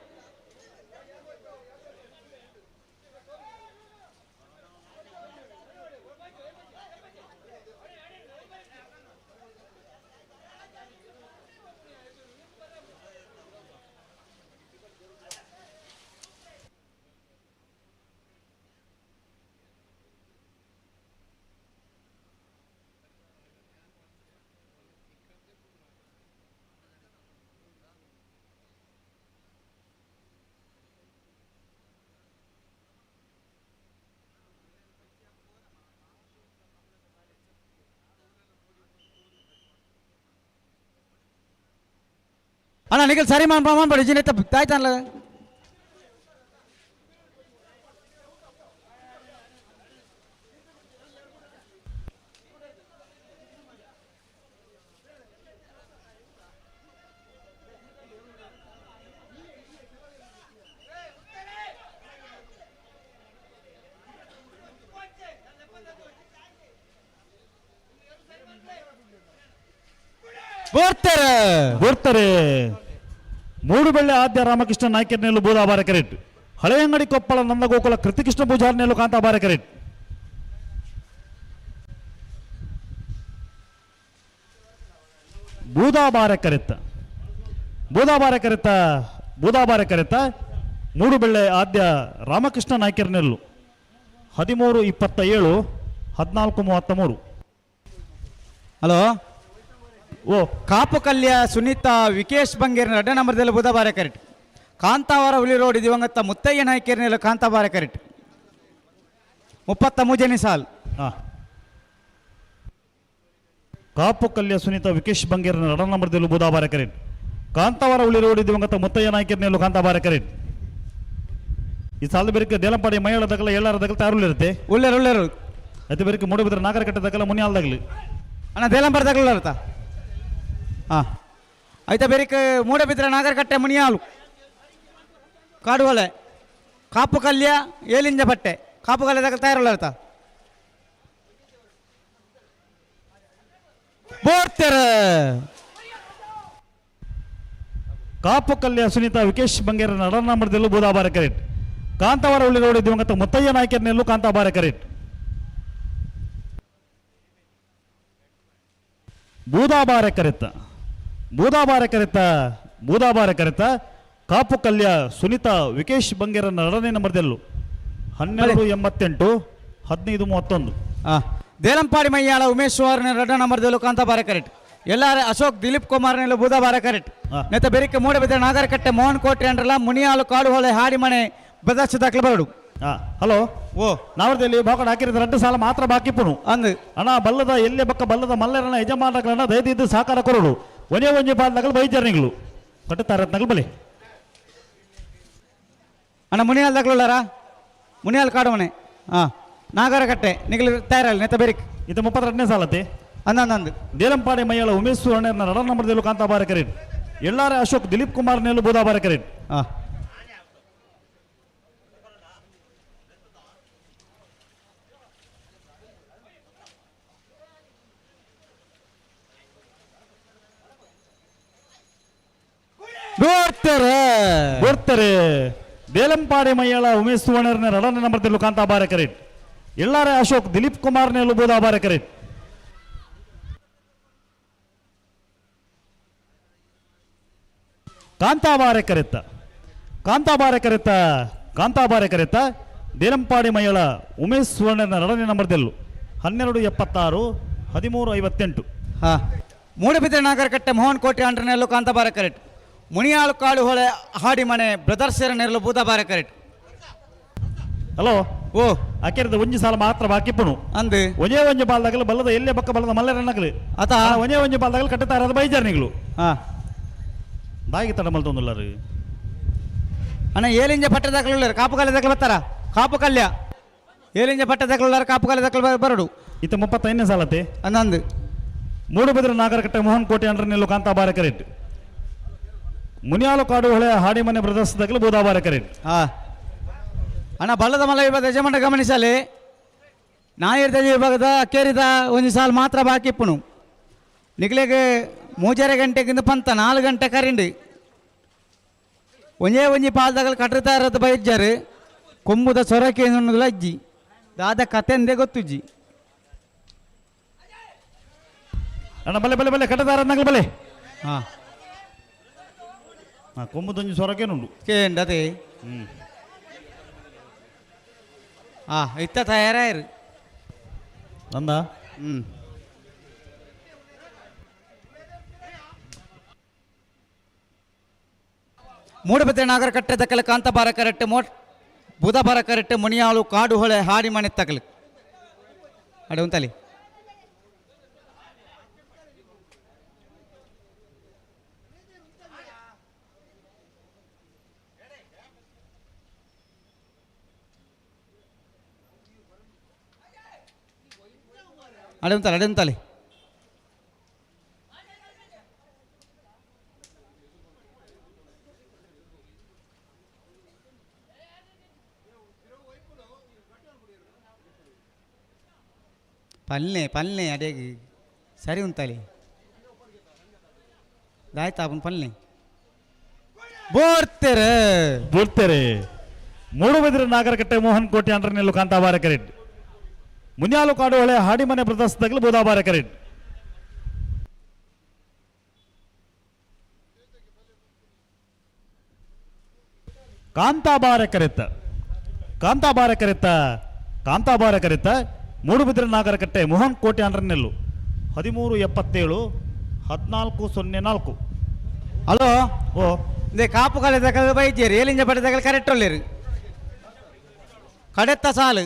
ಅಣ್ಣ ನಿಖಿಲ್ ಸರಿ ಮಾನ್ ಮಾನ್ಪಡಿ ಜಿನ ತಾಯ್ತಾನಲ್ಲ. ಬರ್ತಾರೆ ಬರ್ತಾರೆ. ಮೂಡುಬೆಳ್ಳೆ ಆದ್ಯ ರಾಮಕೃಷ್ಣ ನಾಯ್ಕರ್ ನೆಲ್ಲು ಬೋದಾಬಾರ ಕರೆಟ್. ಹಳೆಯಂಗಡಿ ಕೊಪ್ಪಳ ನಂದಗೋಕುಲ ಕೃತಿಕೃಷ್ಣ ಪೂಜಾರ್ ನೆಲ್ಲು ಕಾಂತಾಬಾರ ಕರೆಟ್. ಬೂದಾಬಾರೆ ಕರೆತ್ತ ಬೂದಾಬಾರೆ ಕರೆತ್ತ ಬೂದಾಬಾರೆ ಕರೆತ್ತ ಮೂಡುಬೆಳ್ಳೆ ಆದ್ಯ ರಾಮಕೃಷ್ಣ ನಾಯ್ಕರ್ನೆಲ್ಲು 13:27 14:33. ಹಲೋ ಓ ಕಾಪು ಕಲ್ಯ ಸುನೀತಾ ವಿಕೇಶ್ ಬಂಗೇರಿನ ಅಡ್ಡ ನಂಬರ್ದಲ್ಲಿ ಬುಧಬಾರೆ ಕರೆಕ್ಟ್. ಕಾಂತಾವರ ಹುಲಿ ರೋಡ್ ದಿವಂಗತ ಮುತ್ತಯ್ಯ ನಾಯ್ಕೇರಿನಲ್ಲಿ ಕಾಂತಾಬಾರೆ ಕರೆಕ್ಟ್. 33ನೇ ಸಾಲ್. ಕಾಪು ಕಲ್ಯ ಸುನೀತಾ ವಿಕೇಶ್ ಬಂಗೇರಿನ ರಡ ನಂಬರ್ದಲ್ಲಿ ಬುಧಾಬಾರೆ ಕರೆಕ್ಟ್. ಕಾಂತಾವರ ಹುಲಿ ರೋಡ್ ದಿವಂಗತ ಮುತ್ತಯ್ಯ ನಾಯ್ಕೇರಿನಲ್ಲಿ ಕಾಂತಾಬಾರೆ ಕರೆಕ್ಟ್. ಈ ಸಾಲದ ಬೇರೆ ದೇಲಂಪಾಡಿ ಮೈಯಾಳ ದಗಲ ಏಳಾರ ದಗಲ ತಾರುಲಿರುತ್ತೆ. ಉಳ್ಳೇರು ಉಳ್ಳೇರು ಅತಿ ಬೇರೆ ಮೂಡಬಿದ್ರೆ ನಾಗರಕಟ್ಟೆ ದಗಲ ಮುನಿಯಾಲ್ದಾಗಲಿ. ಅಣ್ಣ ದೇಲಂಬಾರ ದಗಲ ಇರುತ್ತಾ? ಹಾಂ ಆಯ್ತಾ ಬೇರೆ ಮೂಡಬಿದ್ರೆ ನಾಗರಕಟ್ಟೆ ಮುನಿಯಾಲು ಕಾಡುವಳೆ ಕಾಪು ಕಲ್ಯ ಏಲಿಂಜ ಬಟ್ಟೆ ಕಾಪು ಕಲ್ಯ ದಗಲ ತಯಾರುಳ್ಳ ಇರುತ್ತಾ? ಬೋರ್ತೆರ ಕಾಪು ಕಲ್ಯ ಸುನೀತಾ ವಿಕೇಶ್ ಬಂಗೇರ ನಡನಂಬರದಲ್ಲೂ ಬೂದಾಬಾರೆ ಕರೆಕ್ಟ್. ಕಾಂತಾವರ ಹುಲಿ ರೋಡ್ ದಿವಂಗತ ಮುತ್ತಯ್ಯ ನಾಯ್ಕರ್ನೆಲ್ಲೂ ಕಾಂತಾಬಾರೆ ಕರೆಕ್ಟ್. ಬೂದಾಬಾರೆ ಕರೆತ್ತ ಬೂದಾಬಾರೆ ಕರೆತ್ತ ಬೂದಾಬಾರೆ ಕರೆತ್ತ ಕಾಪು ಕಲ್ಯ ಸುನೀತಾ ವಿಕೇಶ್ ಬಂಗೇರ ನಡನೇ ನಂಬರ್ದೆಲ್ಲು 12:88 15:31. ದೇಲಂಪಾಡಿ ಮೈಯಾಳ ಉಮೇಶ್ ಸುವರ್ಣ ರಡ್ಡ ನಂಬರ್ದಲ್ಲೂ ಕಾಂತಾಬಾರೆ ಕರೆಕ್ಟ್. ಎಲ್ಲಾರ ಅಶೋಕ್ ದಿಲೀಪ್ ಕುಮಾರ್ನೆಲ್ಲ ಬೂದಾಬಾರೆ ಕರೆಕ್ಟ್. ನೆತ್ತ ಬೆರಿಕೆ ಮೂಡಬಿದ್ರೆ ನಾಗರಕಟ್ಟೆ ಮೋಹನ್ ಕೋಟೆ ಅಂಡ್ರಲ್ಲ ಮುನಿಯಾಲು ಕಾಡುಹೊಳೆ ಹಾಡಿಮನೆ ಬದರ್ಶ ದಾಖಲೆ ಬರಡು. ಹಲೋ ಓ ನಾವರದಲ್ಲಿ ಬಾಕಡ ಹಾಕಿರೋದು 2 ಸಾಲ ಮಾತ್ರ ಬಾಕಿ ಪುನು ಅಂದು ಅಣ್ಣ ಬಲ್ಲದ ಎಲ್ಲೆ ಬಕ್ಕ ಬಲ್ಲದ ಮಲ್ಲರನ ಯಜಮಾನಗಳನ್ನ ದಯದಿದ್ದು ಸಹಕಾರ ಕೊರಡು ಒಂದೇ ಒಂಜಿ ಪಾಲ್ದಾಗಲು ಬೈಜರ್ನಿಗಳು ಕಟ್ಟುತ್ತಾರೆ ನಗಲು ಬಲಿ. ಅಣ್ಣ ಮುನಿಯಾಲ್ ದಾಖಲುಳ್ಳಾರ ಮುನಿಯಾಲ್ ಕಾಡುಮನೆ ಹಾಂ ನಾಗರಕಟ್ಟೆ ನಿಗಲು ತಯಾರಲ್ಲ ನೆತ್ತ ಬೆರಿಕ್. ಇದು 32ನೇ ಸಾಲತ್ತೆ. ಅಂದ ದೇಲಂಪಾಡಿ ಮೈಯಾಳ ಉಮೇಶ್ ಸುವರ್ಣ ನಡ ನಂಬರ್ದಲ್ಲೂ ಕಾಂತಾಬಾರೆ ಕರೆಕ್ಟ್. ಎಲ್ಲಾರ ಅಶೋಕ್ ದಿಲೀಪ್ ಕುಮಾರ್ ನೆಲ್ಲು ಬೂದಾಬಾರೆ ಕರೆಕ್ಟ್. ಬೋರ್ತಾರೆ ಬೋರ್ತಾರೆ ದೇಲಂಪಾಡಿ ಮೈಯಾಳ ಉಮೇಶ್ ಸುವರ್ಣರನ್ನ ರಡನ ನಂಬರ್ದಲ್ಲೂ ಕಾಂತಾಬಾರೆ ಕರೆಕ್ಟ್. ಎಲ್ಲಾರ ಅಶೋಕ್ ದಿಲೀಪ್ ಕುಮಾರ್ ನೆಲ್ಲು ಬೂದಾಬಾರೆ ಕರೆಕ್ಟ್. ಕಾಂತಾಬಾರೆ ಕರೆತ್ತ ಕಾಂತಾಬಾರೆ ಕರೆತ್ತ ಕಾಂತಾಬಾರೆ ಕರೆತ್ತ ದೇಲಂಪಾಡಿ ಮೈಯಾಳ ಉಮೇಶ್ ಸುವರ್ಣನ ರಡನೆ ನಂಬರ್ದೆಲ್ಲು 12:76 13:58. ಹಾಂ ಮೂಡಬಿದ್ರೆ ನಾಗರಕಟ್ಟೆ ಮೋಹನ್ ಕೋಟೆ ಅಂಡ್ರನೆಲ್ಲು ಕಾಂತಾಬಾರೆ ಕರೆಕ್ಟ್. ಮುನಿಯಾಳು ಕಾಡು ಹೊಳೆ ಹಾಡಿಮನೆ ಬ್ರದರ್ಸ್ ನೆರಳು ಬೂದಾಬಾರೆ ಕರೆಕ್ಟ್. ಹಲೋ ಓ ಅಕೆರದ ಒಂಜಿ ಸಾಲ ಮಾತ್ರ ಬಾಕಿ ಪುನು ಅಂದು ಒಂಜೇ ಒಂಜಿ ಬಾಲ್ದಾಗಲು ಬಲ್ಲದ ಎಲ್ಲೇ ಬಕ್ಕ ಬಲ್ಲದ ಮಲ್ಲರನ್ನಗಲು ಅತ ಒಂಜೇ ಒಂಜಿ ಬಾಲ್ದಾಗಲು ಕಟ್ಟುತ್ತಾರೆ ಅದು ಬೈಜಾರ್ನಿಗಳು. ಹಾಂ ಬಾಯಿಗೆ ತಡ ಮಲ್ತೊಂದುಲ್ಲಾರು. ಅಣ್ಣ ಏಲಿಂಜ ಪಟ್ಟ ದಾಖಲೆ ಕಾಪು ಕಲ್ಯ ದಾಖಲೆ ಬರ್ತಾರ ಕಾಪು ಕಲ್ಯ ಏಲಿಂಜ ಪಟ್ಟ ದಾಖಲೆ ಕಾಪು ಕಲ್ಯ ದಾಖಲೆ ಬರಡು. ಇತ್ತ 35ನೇ ಸಾಲತ್ತೆ. ಅಂದಂದು ಮೂಡುಬಿದ್ರೆ ನಾಗರಕಟ್ಟೆ ಮೋಹನ್ ಕೋಟೆ ಅಂಡ್ರನೆಲ್ಲು ಕಾಂತಾಬಾರೆ ಕರೆಕ್ಟ್. ಮುನಿಯಾಲು ಕಾಡು ಹೊಳೆ ಹಾಡಿಮನೆ ಬ್ರದರ್ಸ್ ದಾಖಲೆ ಬೂದಾಬಾರೆ ಕರೆಕ್ಟ್. ಹಾಂ ಅಣ್ಣ ಬಲ್ಲದ ಮಲ ವಿಭಾಗದ ಯಜಮಾನ ಗಮನಿಸಲಿ ನಾಯಿರ್ದ ವಿಭಾಗದ ಅಕ್ಕೇರಿದ ಒಂದು ಸಾಲು ಮಾತ್ರ ಬಾಕಿ ಇಪ್ಪುನು ನಿಗ್ಲೆಗೆ 3.5 ಗಂಟೆಗಿಂತ ಪಂತ 4 ಗಂಟೆ ಕರಿಂಡಿ ಒಂಜೇ ಒಂಜಿ ಪಾಲ್ದಾಗಲು ಕಟ್ಟುತ್ತಾ ಇರೋದು ಬೈಜ್ಜಾರು ಕೊಂಬುದ ಸೊರಕೆ ಅನ್ನೋದಿಲ್ಲ ಅಜ್ಜಿ ದಾದ ಕತೆ ಅಂದೇ ಗೊತ್ತುಜ್ಜಿ. ಅಣ್ಣ ಬಲೆ ಬಲೆ ಬಲೆ ಕಟ್ಟದಾರ ನಗಲು ಬಲೆ. ಹಾಂ ಹಾಂ ಕೊಂಬುದೊಂಜಿ ಸೊರಕೇನುಂಡು ಕೇಂಡದೆ. ಹಾಂ ಇತ್ತ ತಯಾರಾಯಿರು ನಂದ. ಮೂಡಬಿದ್ರೆ ನಾಗರಕಟ್ಟೆ ದಕ್ಕಲು ಕಾಂತಾಬಾರ ಕರೆಕ್ಟ್ ಮೋಟ್ ಬುಧಬಾರ ಕರೆಕ್ಟ್ ಮುನಿಯಾಳು ಕಾಡುಹೊಳೆ ಹಾಡಿಮನೆ ತಗಲು ಅಡೆ ಉಂತಲಿ. ಅಡೆ ಉಂತಲೆ ಅಡೆ ಉಂತಲೆ. ಪಲ್ಲೆ ಪಲ್ಲೆ ಅಡೇಗಿ ಸರಿ ಉಂತಲಿ ದಾಯ್ತಾ ಪಲ್ಲೆ ಬೋರ್ತೆರೆ ಬೋರ್ತೆರೆ ಮೂಡುಬಿದಿರೆ ನಾಗರಕಟ್ಟೆ ಮೋಹನ್ ಕೋಟೆ ಅಂಡ್ರನೆಲ್ಲು ಕಾಂತಾಬಾರೆ ಕರೆಕ್ಟ್. ಮುನ್ಯಾಲು ಕಾಡು ಹೊಳೆ ಹಾಡಿಮನೆ ಬ್ರದರ್ಸ್ ದಗಲು ಬೂದಾಬಾರೆ ಕರೆಕ್ಟ್. ಕಾಂತಾಬಾರ ಕರೆತ್ತ ಕಾಂತಾಬಾರ ಕರೆತ್ತ ಕಾಂತಾಬಾರ ಕರೆತ್ತ ಮೂಡುಬಿದಿರೆ ನಾಗರಕಟ್ಟೆ ಮೋಹನ್ ಕೋಟೆ ಅಂಡ್ರನೆಲ್ಲು 13.77 14.04. ಹಲೋ. ಓ. ಇದೇ ಕಾಪು ಕಾಲೆ ದಕಲ್ ಬೈಜೇರಿ ಏಲಿಂಜ ಪಟ್ಟೆ ದಕಲ್ ಕರೆಕ್ಟ್ ಒಳ್ಳೇರು ಕಡೆತ್ತ ಸಾಲು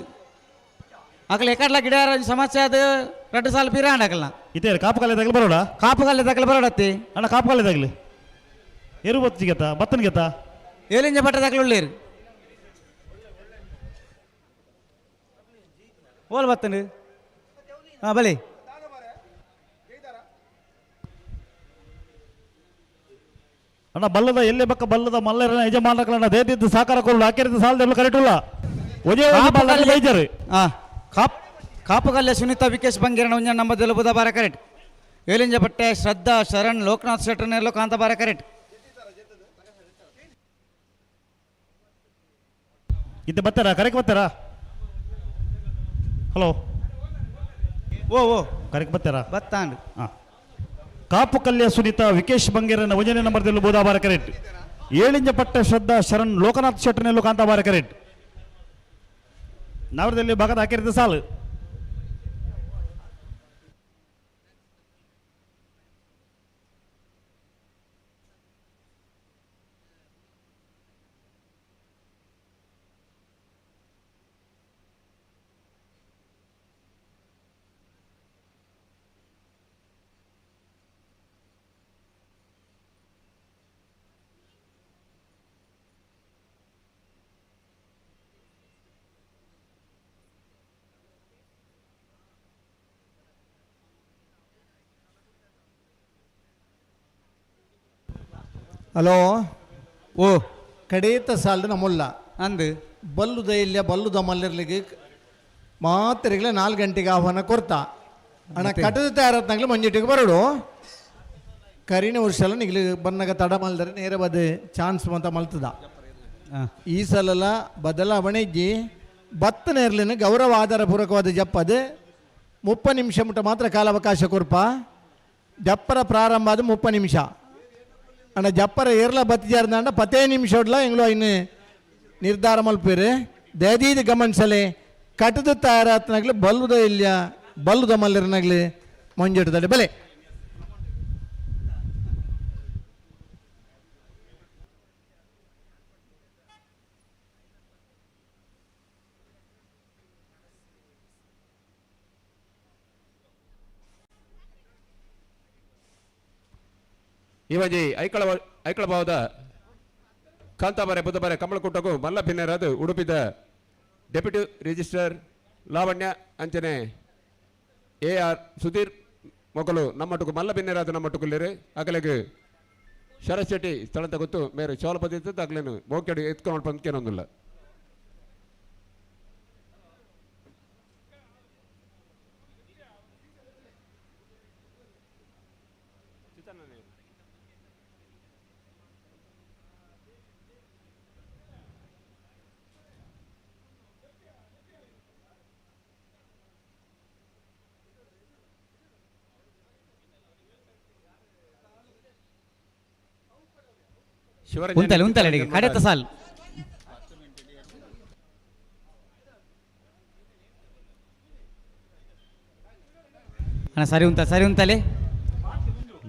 ಅಕಲ್ ಎಕಡ್ಲ ಗಿಡ ಸಮಸ್ಯೆ ಅದು 2 ಸಾಲು ಪಿರಾಂಡ್ ಅಕಲ್ನ. ಇದೇ ಕಾಪು ಕಾಲೆ ದಕಲ್ ಬರೋಡ? ಕಾಪು ಕಾಲೆ ದಕಲ್ ಬರೋಡತ್ತಿ. ಅಣ್ಣ ಕಾಪು ಕಾಲೆ ದಕಲ್ ಎರು ಬತ್ತಿಗೆತ್ತ ಬತ್ತನ್ಗೆತ್ತ? ಏಲಿಂಜ ಪಟ್ಟೆ ದಕಲ್ ಒಳ್ಳೇರು ಓಲ್ ಬತ್ತನು. ಹಾಂ ಬಲಿ. ಅಣ್ಣ ಬಲ್ಲದ ಎಲ್ಲೆ ಬಕ್ಕ ಬಲ್ಲದ ಮಲ್ಲರನ ಯಜಮಾನರಗಳನ್ನ ದೇದಿದ್ದು ಸಾಕಾರ ಕೊರಡು ಹಾಕಿರಿದ ಸಾಲದೆಲ್ಲ ಕರೆಕ್ಟ್ ಉಲ್ಲ ಒಂದೇ ಒಂದು ಬಲ್ಲ ಬೈಜರು. ಹಾಂ ಕಾಪ್ ಕಾಪುಗಲ್ಲೆ ಸುನೀತಾ ವಿಕೇಶ್ ಬಂಗೇರಣ ಒಂಜ ನಮ್ಮ ಬುಧವಾರ ಕರೆಕ್ಟ್. ಏಲಿಂಜ ಪಟ್ಟೆ ಶ್ರದ್ಧಾ ಶರಣ್ ಲೋಕನಾಥ್ ಶೆಟ್ಟರ್ನೆಲ್ಲೋ ಕಾಂತಾಬಾರ ಕರೆಕ್ಟ್. ಇದ್ದ ಬರ್ತಾರಾ ಕರೆಕ್ಟ್ ಬರ್ತಾರಾ? ಹಲೋ. ಓ ಓ ಕರೆಕ್ಟ್ ಬರ್ತಾರಾ? ಬತ್ತಾಂಡು. ಹಾಂ ಕಾಪು ಕಲ್ಯ ಸುನೀತಾ ವಿಕೇಶ್ ಬಂಗೇರನ ಒಂಜನೇ ನಂಬರ್ದಲ್ಲಿ ಬುಧವಾರ ಕರೆಕ್ಟ್. ಏಳಿಂಜ ಪಟ್ಟೆ ಶ್ರದ್ಧಾ ಶರಣ್ ಲೋಕನಾಥ್ ಶೆಟ್ಟರ್ನೆಲ್ಲೋ ಕಾಂತಾಬಾರ ಕರೆಕ್ಟ್. ನಾವರದಲ್ಲಿ ಭಾಗದ ಹಾಕಿರಿದ ಸಾಲು. ಹಲೋ. ಓ. ಕಡೇತ ಸಾಲ್ಡು ನಮ್ಮಲ್ಲ ಅಂದು ಬಲ್ಲುದ ಇಲ್ಲ ಬಲ್ಲುದ ಮಲ್ಲಿರ್ಲಿಗೆ ಮಾತ್ರೆಗಳ 4 ಗಂಟೆಗೆ ಆಹ್ವಾನ ಕೊರ್ತಾ ಅಣ್ಣ. ಮತ್ತೆ? ಕಟ್ಟದ ತಯಾರತ್ನಾಗ್ಲಿ ಮಂಜಿಟ್ಟಿಗೆ ಬರೋಡು. ಕರಿನ ವರ್ಷ ನಿಗ್ಲಿ ಬನ್ನಗ ತಡ ಮಲ್ದರೆ ನೇರ ಬದ ಚಾನ್ಸ್ ಅಂತ ಮಲ್ತದ. ಈ ಸಲಲ ಬದಲಾವಣೆ ಇಜ್ಜಿ ಬತ್ತ ನೇರ್ಲಿನ ಗೌರವ ಆಧಾರ ಪೂರಕವಾದ ಜಪ್ಪದು 30 ನಿಮಿಷ ಮುಟ್ಟ ಮಾತ್ರ ಕಾಲಾವಕಾಶ ಕೊರ್ಪ. ಜಪ್ಪರ ಪ್ರಾರಂಭ ಅದು 30 ನಿಮಿಷ ಅಣ್ಣ. ಜಪ್ಪರ ಏರ್ಲ ಬತ್ತಿಜಾರ್ದಾಂಡ 10 ನಿಮಿಷ ಹೊಡ್ಲ ಎಂಗ್ಲೋ ಇನ್ನು ನಿರ್ಧಾರ ಮಲ್ಪೇರು. ದಯದೀದ ಗಮನಿಸಲೆ ಕಟ್ಟದ ತಯಾರಾತ್ನಾಗ್ಲಿ ಬಲ್ಲುದ ಇಲ್ಲ ಬಲ್ಲುದ ಮಲ್ಲಿರನಾಗ್ಲಿ ಮಂಜುಟದಲ್ಲಿ ಬಲೆ. ಈ ಒಂಜಿ ಐಕಳ ಐಕಳ ಭಾವದ ಕಾಂತಾಬಾರೆ ಬುಧಬಾರೆ ಕಮಲಕೂಟಗೂ ಮಲ್ಲ ಭಿನ್ನರಾದ ಉಡುಪಿದ ಡೆಪ್ಯೂಟಿ ರಿಜಿಸ್ಟ್ರಾರ್ ಲಾವಣ್ಯ ಅಂಚನೆ ಎ ಆರ್ ಸುಧೀರ್ ಮೊಕಲು ನಮ್ಮಟುಕು ಮಲ್ಲ ಭಿನ್ನರಾದ ನಮ್ಮಟುಕುಲ್ಲೇರು. ಅಗಲೆಗ್ ಶರತ್ ಶೆಟ್ಟಿ ಸ್ಥಳಂತ ಗೊತ್ತು ಮೇರೆ ಚೋಲಪತಿ ಅಗ್ಲೇನು ಮೋಕೆಡು ಎತ್ಕೊಂಡು ಪಂದ್ಕೇನೊಂದಿಲ್ಲ. ಉಂತಲೆ ಉಂತಲೆ ಅಡಿಗೆ ಕಡೆತ ಸಾಲ್. ಅಣ್ಣ ಸರಿ ಉಂತ ಸರಿ ಉಂತಲೆ.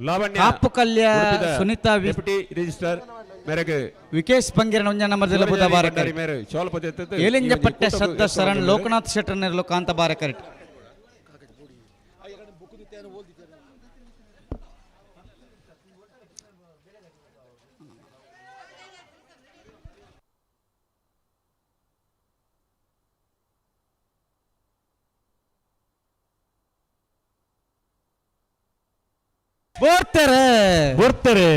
ಲಾವಣ್ಯ ಕಾಪು ಕಲ್ಯ ಉಡುಪಿದ ಸುನೀತಾ ಡೆಪ್ಯೂಟಿ ರಿಜಿಸ್ಟ್ರಾರ್ ಮೇರೆಗೆ ವಿಕೇಶ್ ಬಂಗೇರನ ಒಂಜ ನಂಬರ್ ಜಿಲ್ಲಾ ಬುಧ ಬಾರ ಕರೆಕ್ಟ್. ಮೇರೆ ಚೋಲಪತಿ ಎತ್ತದ್ದು ಏಲಿಂಜ ಈ ಒಂಜಿ ಪಟ್ಟೆ ಕೂಟಕ್ಕೂ ಶ್ರದ್ಧಾ ಎತ್ಕೊಂಡು ಶರಣ್ ಬಂದಿದ್ದಾರೆ. ಲೋಕನಾಥ್ ಶೆಟ್ಟರ್ನೆರ್ಲು ಕಾಂತ ಬಾರ ಕರೆಕ್ಟ್. ಬೋರ್ತಾರೆ ಬೋರ್ತಾರೆ.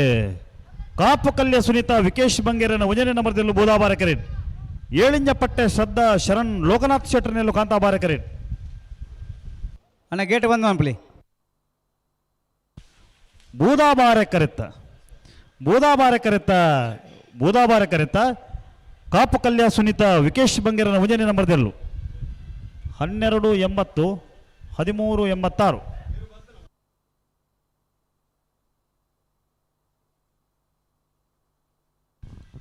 ಕಾಪು ಕಲ್ಯ ಸುನೀತಾ ವಿಕೇಶ್ ಬಂಗೇರನ ಒಂಜನೇ ನಂಬರ್ದಲ್ಲಿ ಬೋದಾಬಾರ ಕರೆಟ್. ಏಳಿಂಜ ಪಟ್ಟೆ ಶ್ರದ್ಧಾ ಶರಣ್ ಲೋಕನಾಥ್ ಶೆಟ್ಟರ್ನೆಲ್ಲು ಕಾಂತಾಬಾರ ಕರೆಟ್. ಅಣ್ಣ ಗೇಟ್ ಬಂದ್ ಮಾಡ್ಲಿ. ಬೂದಾಬಾರ ಕರೆತ್ತ ಬೂದಾಬಾರ ಕರೆತ್ತ ಬೂದಾಬಾರ ಕರೆತ್ತ ಕಾಪು ಕಲ್ಯ ಸುನೀತಾ ವಿಕೇಶ್ ಬಂಗೇರನ ಒಂಜನೇ ನಂಬರ್ದೆಲ್ಲು 12.80 13.86.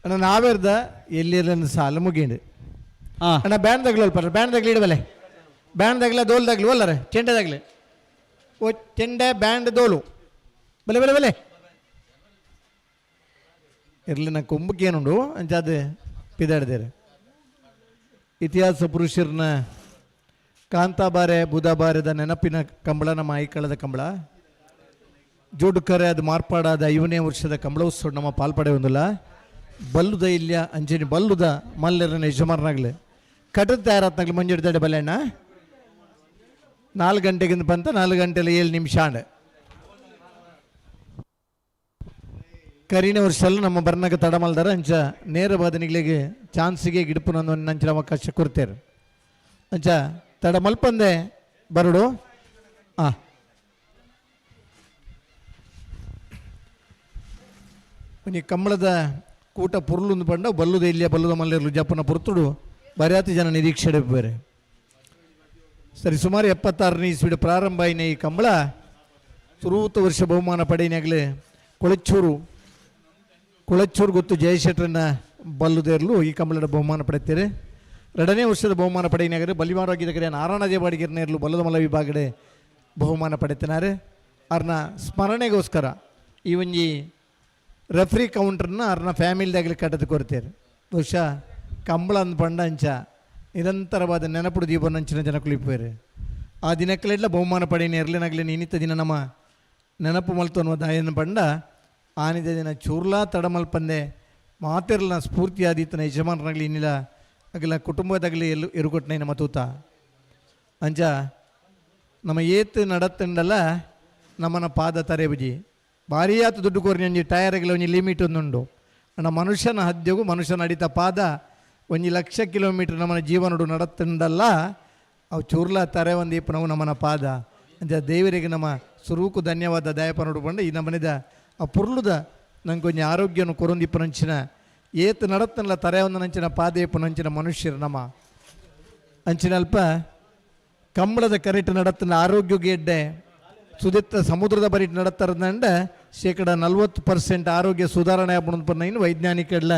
ಅಣ್ಣ ನಾವೇರ್ದ ಎಲ್ಲಿರನ್ನ ಸಾಲ ಮುಗಿಂಡು. ಅಣ್ಣ ಬ್ಯಾಂಡ್ ತಗ್ಲು ಅಲ್ಪ, ಬ್ಯಾಂಡ್ ತಗ್ಲಿ ಇಡಬಲೆ, ಬ್ಯಾಂಡ್ ತಗ್ಲ ದೋಲ್ ತಗ್ಲು ಒಲ್ಲರೆ ಚೆಂಡೆ ತಗ್ಲಿ, ಓ ಚೆಂಡೆ ಬ್ಯಾಂಡ್ ದೋಲು ಬಲೆ ಬಲೆ ಬಲೆ ಇರಲಿ. ನಾ ಕೊಂಬಕ್ಕೆ ಏನುಂಡು ಅಂಚಾದ ಪಿದಾಡ್ದೇರೆ. ಇತಿಹಾಸ ಪುರುಷರನ್ನ ಕಾಂತಾಬಾರೆ ಬುಧಾಬಾರೆದ ನೆನಪಿನ ಕಂಬಳ ನಮ್ಮ ಐಕಳದ ಕಂಬಳ. ಜೋಡುಕರೆ ಅದು ಮಾರ್ಪಾಡಾದ 5ನೇ ವರ್ಷದ ಕಂಬಳೋತ್ಸವ ನಮ್ಮ ಪಾಲ್ಪಡೆ ಒಂದಿಲ್ಲ. ಬಲ್ಲುದ ಇಲ್ಯ ಅಂಚನೆ ಬಲ್ಲುದ ಮಲ್ಲೆರನ ಯಜಮಾನನಾಗಲಿ ಕಟದ ತಯಾರಾತ್ನಾಗಲಿ ಮಂಜುಡ್ದಾಡೆ ಬಲ್ಲೆಣ್ಣ. 4 ಗಂಟೆಗಿಂದ ಬಂತ 4 ಗಂಟೆಲಿ 7 ನಿಮಿಷ ಆಂಡ್. ಕರಿನ ವರ್ಷ ನಮ್ಮ ಬರ್ನಾಗ ತಡಮಲ್ದಾರ ಅಂಚ ನೇರ ಬಾದನಿಗಳಿಗೆ ಚಾನ್ಸಿಗೆ ಗಿಡಪು ನಂಚಿನ ಅವಕಾಶ ಕೊಡ್ತೇವೆ. ಅಂಚ ತಡ ಮಲ್ಪಂದೆ ಬರಡು. ಹಾಂ ಒಂಜಿ ಕಂಬಳದ ಕೂಟ ಪುರ್ಲುಂದು ಪಂಡ ಬಲ್ಲುದ ಇಲ್ಲಿಯ ಬಲ್ಲುದ ಮಲ್ಲೆರ್ಲು ಜಪ್ಪನ ಪುರ್ತುಡು ಬರ್ಯಾತಿ ಜನ ನಿರೀಕ್ಷೆ ಬೇರೆ. ಸರಿ ಸುಮಾರು 76ನೇ ಇಸ್ವಿಡ್ ಪ್ರಾರಂಭ ಆಯಿನ ಈ ಕಂಬಳ ಸುರೂತ ವರ್ಷ ಬಹುಮಾನ ಪಡೆಯಿನಾಗಲೇ ಕೊಳಚೂರು ಕೊಳಚೂರು ಗೊತ್ತು ಜಯಶೆಟ್ಟರನ್ನ ಬಲ್ಲುದೇರ್ಲು ಈ ಕಂಬಳದ ಬಹುಮಾನ ಪಡೆಯುತ್ತಾರೆ. 2ನೇ ವರ್ಷದ ಬಹುಮಾನ ಪಡೆಯಿನಾಗರೆ ಬಲಿಮಾರಾಗಿದ್ದರೆ ನಾರಾಯಣ ದೇವಾಡಿಗಿರ್ನೇರ್ಲು ಬಲ್ಲದ ಮಲ್ಲ ವಿಭಾಗಡೆ ಬಹುಮಾನ ಪಡೆಯುತ್ತಾರೆ. ಅವ್ರನ್ನ ಸ್ಮರಣೆಗೋಸ್ಕರ ಈ ಒಂಜಿ ರೆಫ್ರಿ ಕೌಂಟ್ರನ್ನ ಅವ್ರನ್ನ ಫ್ಯಾಮಿಲಿದಾಗಲಿ ಕಟ್ಟದ ಕೊಡ್ತಾರೆ. ಬಹುಶಃ ಕಂಬಳ ಅಂದ್ ಪಂಡ ಅಂಚ ನಿರಂತರವಾದ ನೆನಪುಡು ದೀಪನಂಚಿನ ಜನ ಕುಳಿಪೇರು. ಆ ದಿನಕ್ಕಲೆಲ್ಲ ಬಹುಮಾನ ಪಡೆಯಿನ ಇರಲಿನಾಗಲಿ ನಿನ್ನಿತ ದಿನ ನಮ್ಮ ನೆನಪು ಮಲ್ತು ಅನ್ನುವ ದಾಯನ ಪಂಡ ಆನಿದ ದಿನ ಚೂರ್ಲಾ ತಡಮಲ್ಪಂದೆ ಮಾತಿರ್ಲ ಸ್ಫೂರ್ತಿಯಾದೀತನ ಯಜಮಾನರಾಗಲಿ ಇನ್ನಿಲ್ಲ ಅಗಲ ಕುಟುಂಬದಾಗಲಿ ಎಲ್ಲು ಎರುಕೊಟ್ಟನ ನಮ್ಮ ತೂತ ಅಂಚ ನಮ್ಮ ಏತ್ ನಡತ್ತಂಡಲ್ಲ ನಮ್ಮನ ಪಾದ ತರೆಬುಜಿ ಭಾರಿ ಆತು ದುಡ್ಡು ಕೋರಿ ಒಂಜಿ ಟಯರ್ಗಳ ಒಂಜಿ ಲಿಮಿಟ್ ಒಂದುಂಡು. ಅಣ್ಣ ಮನುಷ್ಯನ ಹದ್ಯಗೂ ಮನುಷ್ಯನ ಅಡಿತ ಪಾದ 1 ಲಕ್ಷ ಕಿಲೋಮೀಟರ್ ನಮ್ಮನ ಜೀವನಡು ನಡತ್ತಂಡಲ್ಲ ಅವು ಚೂರ್ಲ ತರೆ ಒಂದು ಇಪ್ಪು ನಾವು ನಮ್ಮನ ಪಾದ ಅಂಚ ದೇವರಿಗೆ ನಮ್ಮ ಸುರೂಕು ಧನ್ಯವಾದ ದಯಪನೋಡು ಬಂಡ ಈ ನಮ್ಮನಿದ ಆ ಪುರ್ಲುದ ನಂಗೆ ಒಂಜಿ ಆರೋಗ್ಯನು ಕೊರೊಂದಿಪ್ಪು ನಂಚಿನ ಏತ್ ನಡತ್ತನಲ್ಲ ತರೆ ಒಂದು ನಂಚಿನ ಪಾದ ಇಪ್ಪು ನಂಚಿನ ಮನುಷ್ಯರು ನಮ್ಮ ಅಂಚಿನ ಅಲ್ಪ ಕಂಬಳದ ಕರೆಟ್ ನಡತ್ತನ ಆರೋಗ್ಯಕ್ಕೆ ಎಡ್ಡೆ ಸುದಿತ್ತ ಸಮುದ್ರದ ಬರಿಟ್ ನಡತ್ತರದಂಡ 40% ಆರೋಗ್ಯ ಸುಧಾರಣೆ ಆಪುಣಂದು ಇನ್ನು ವೈಜ್ಞಾನಿಕಡ್ಲ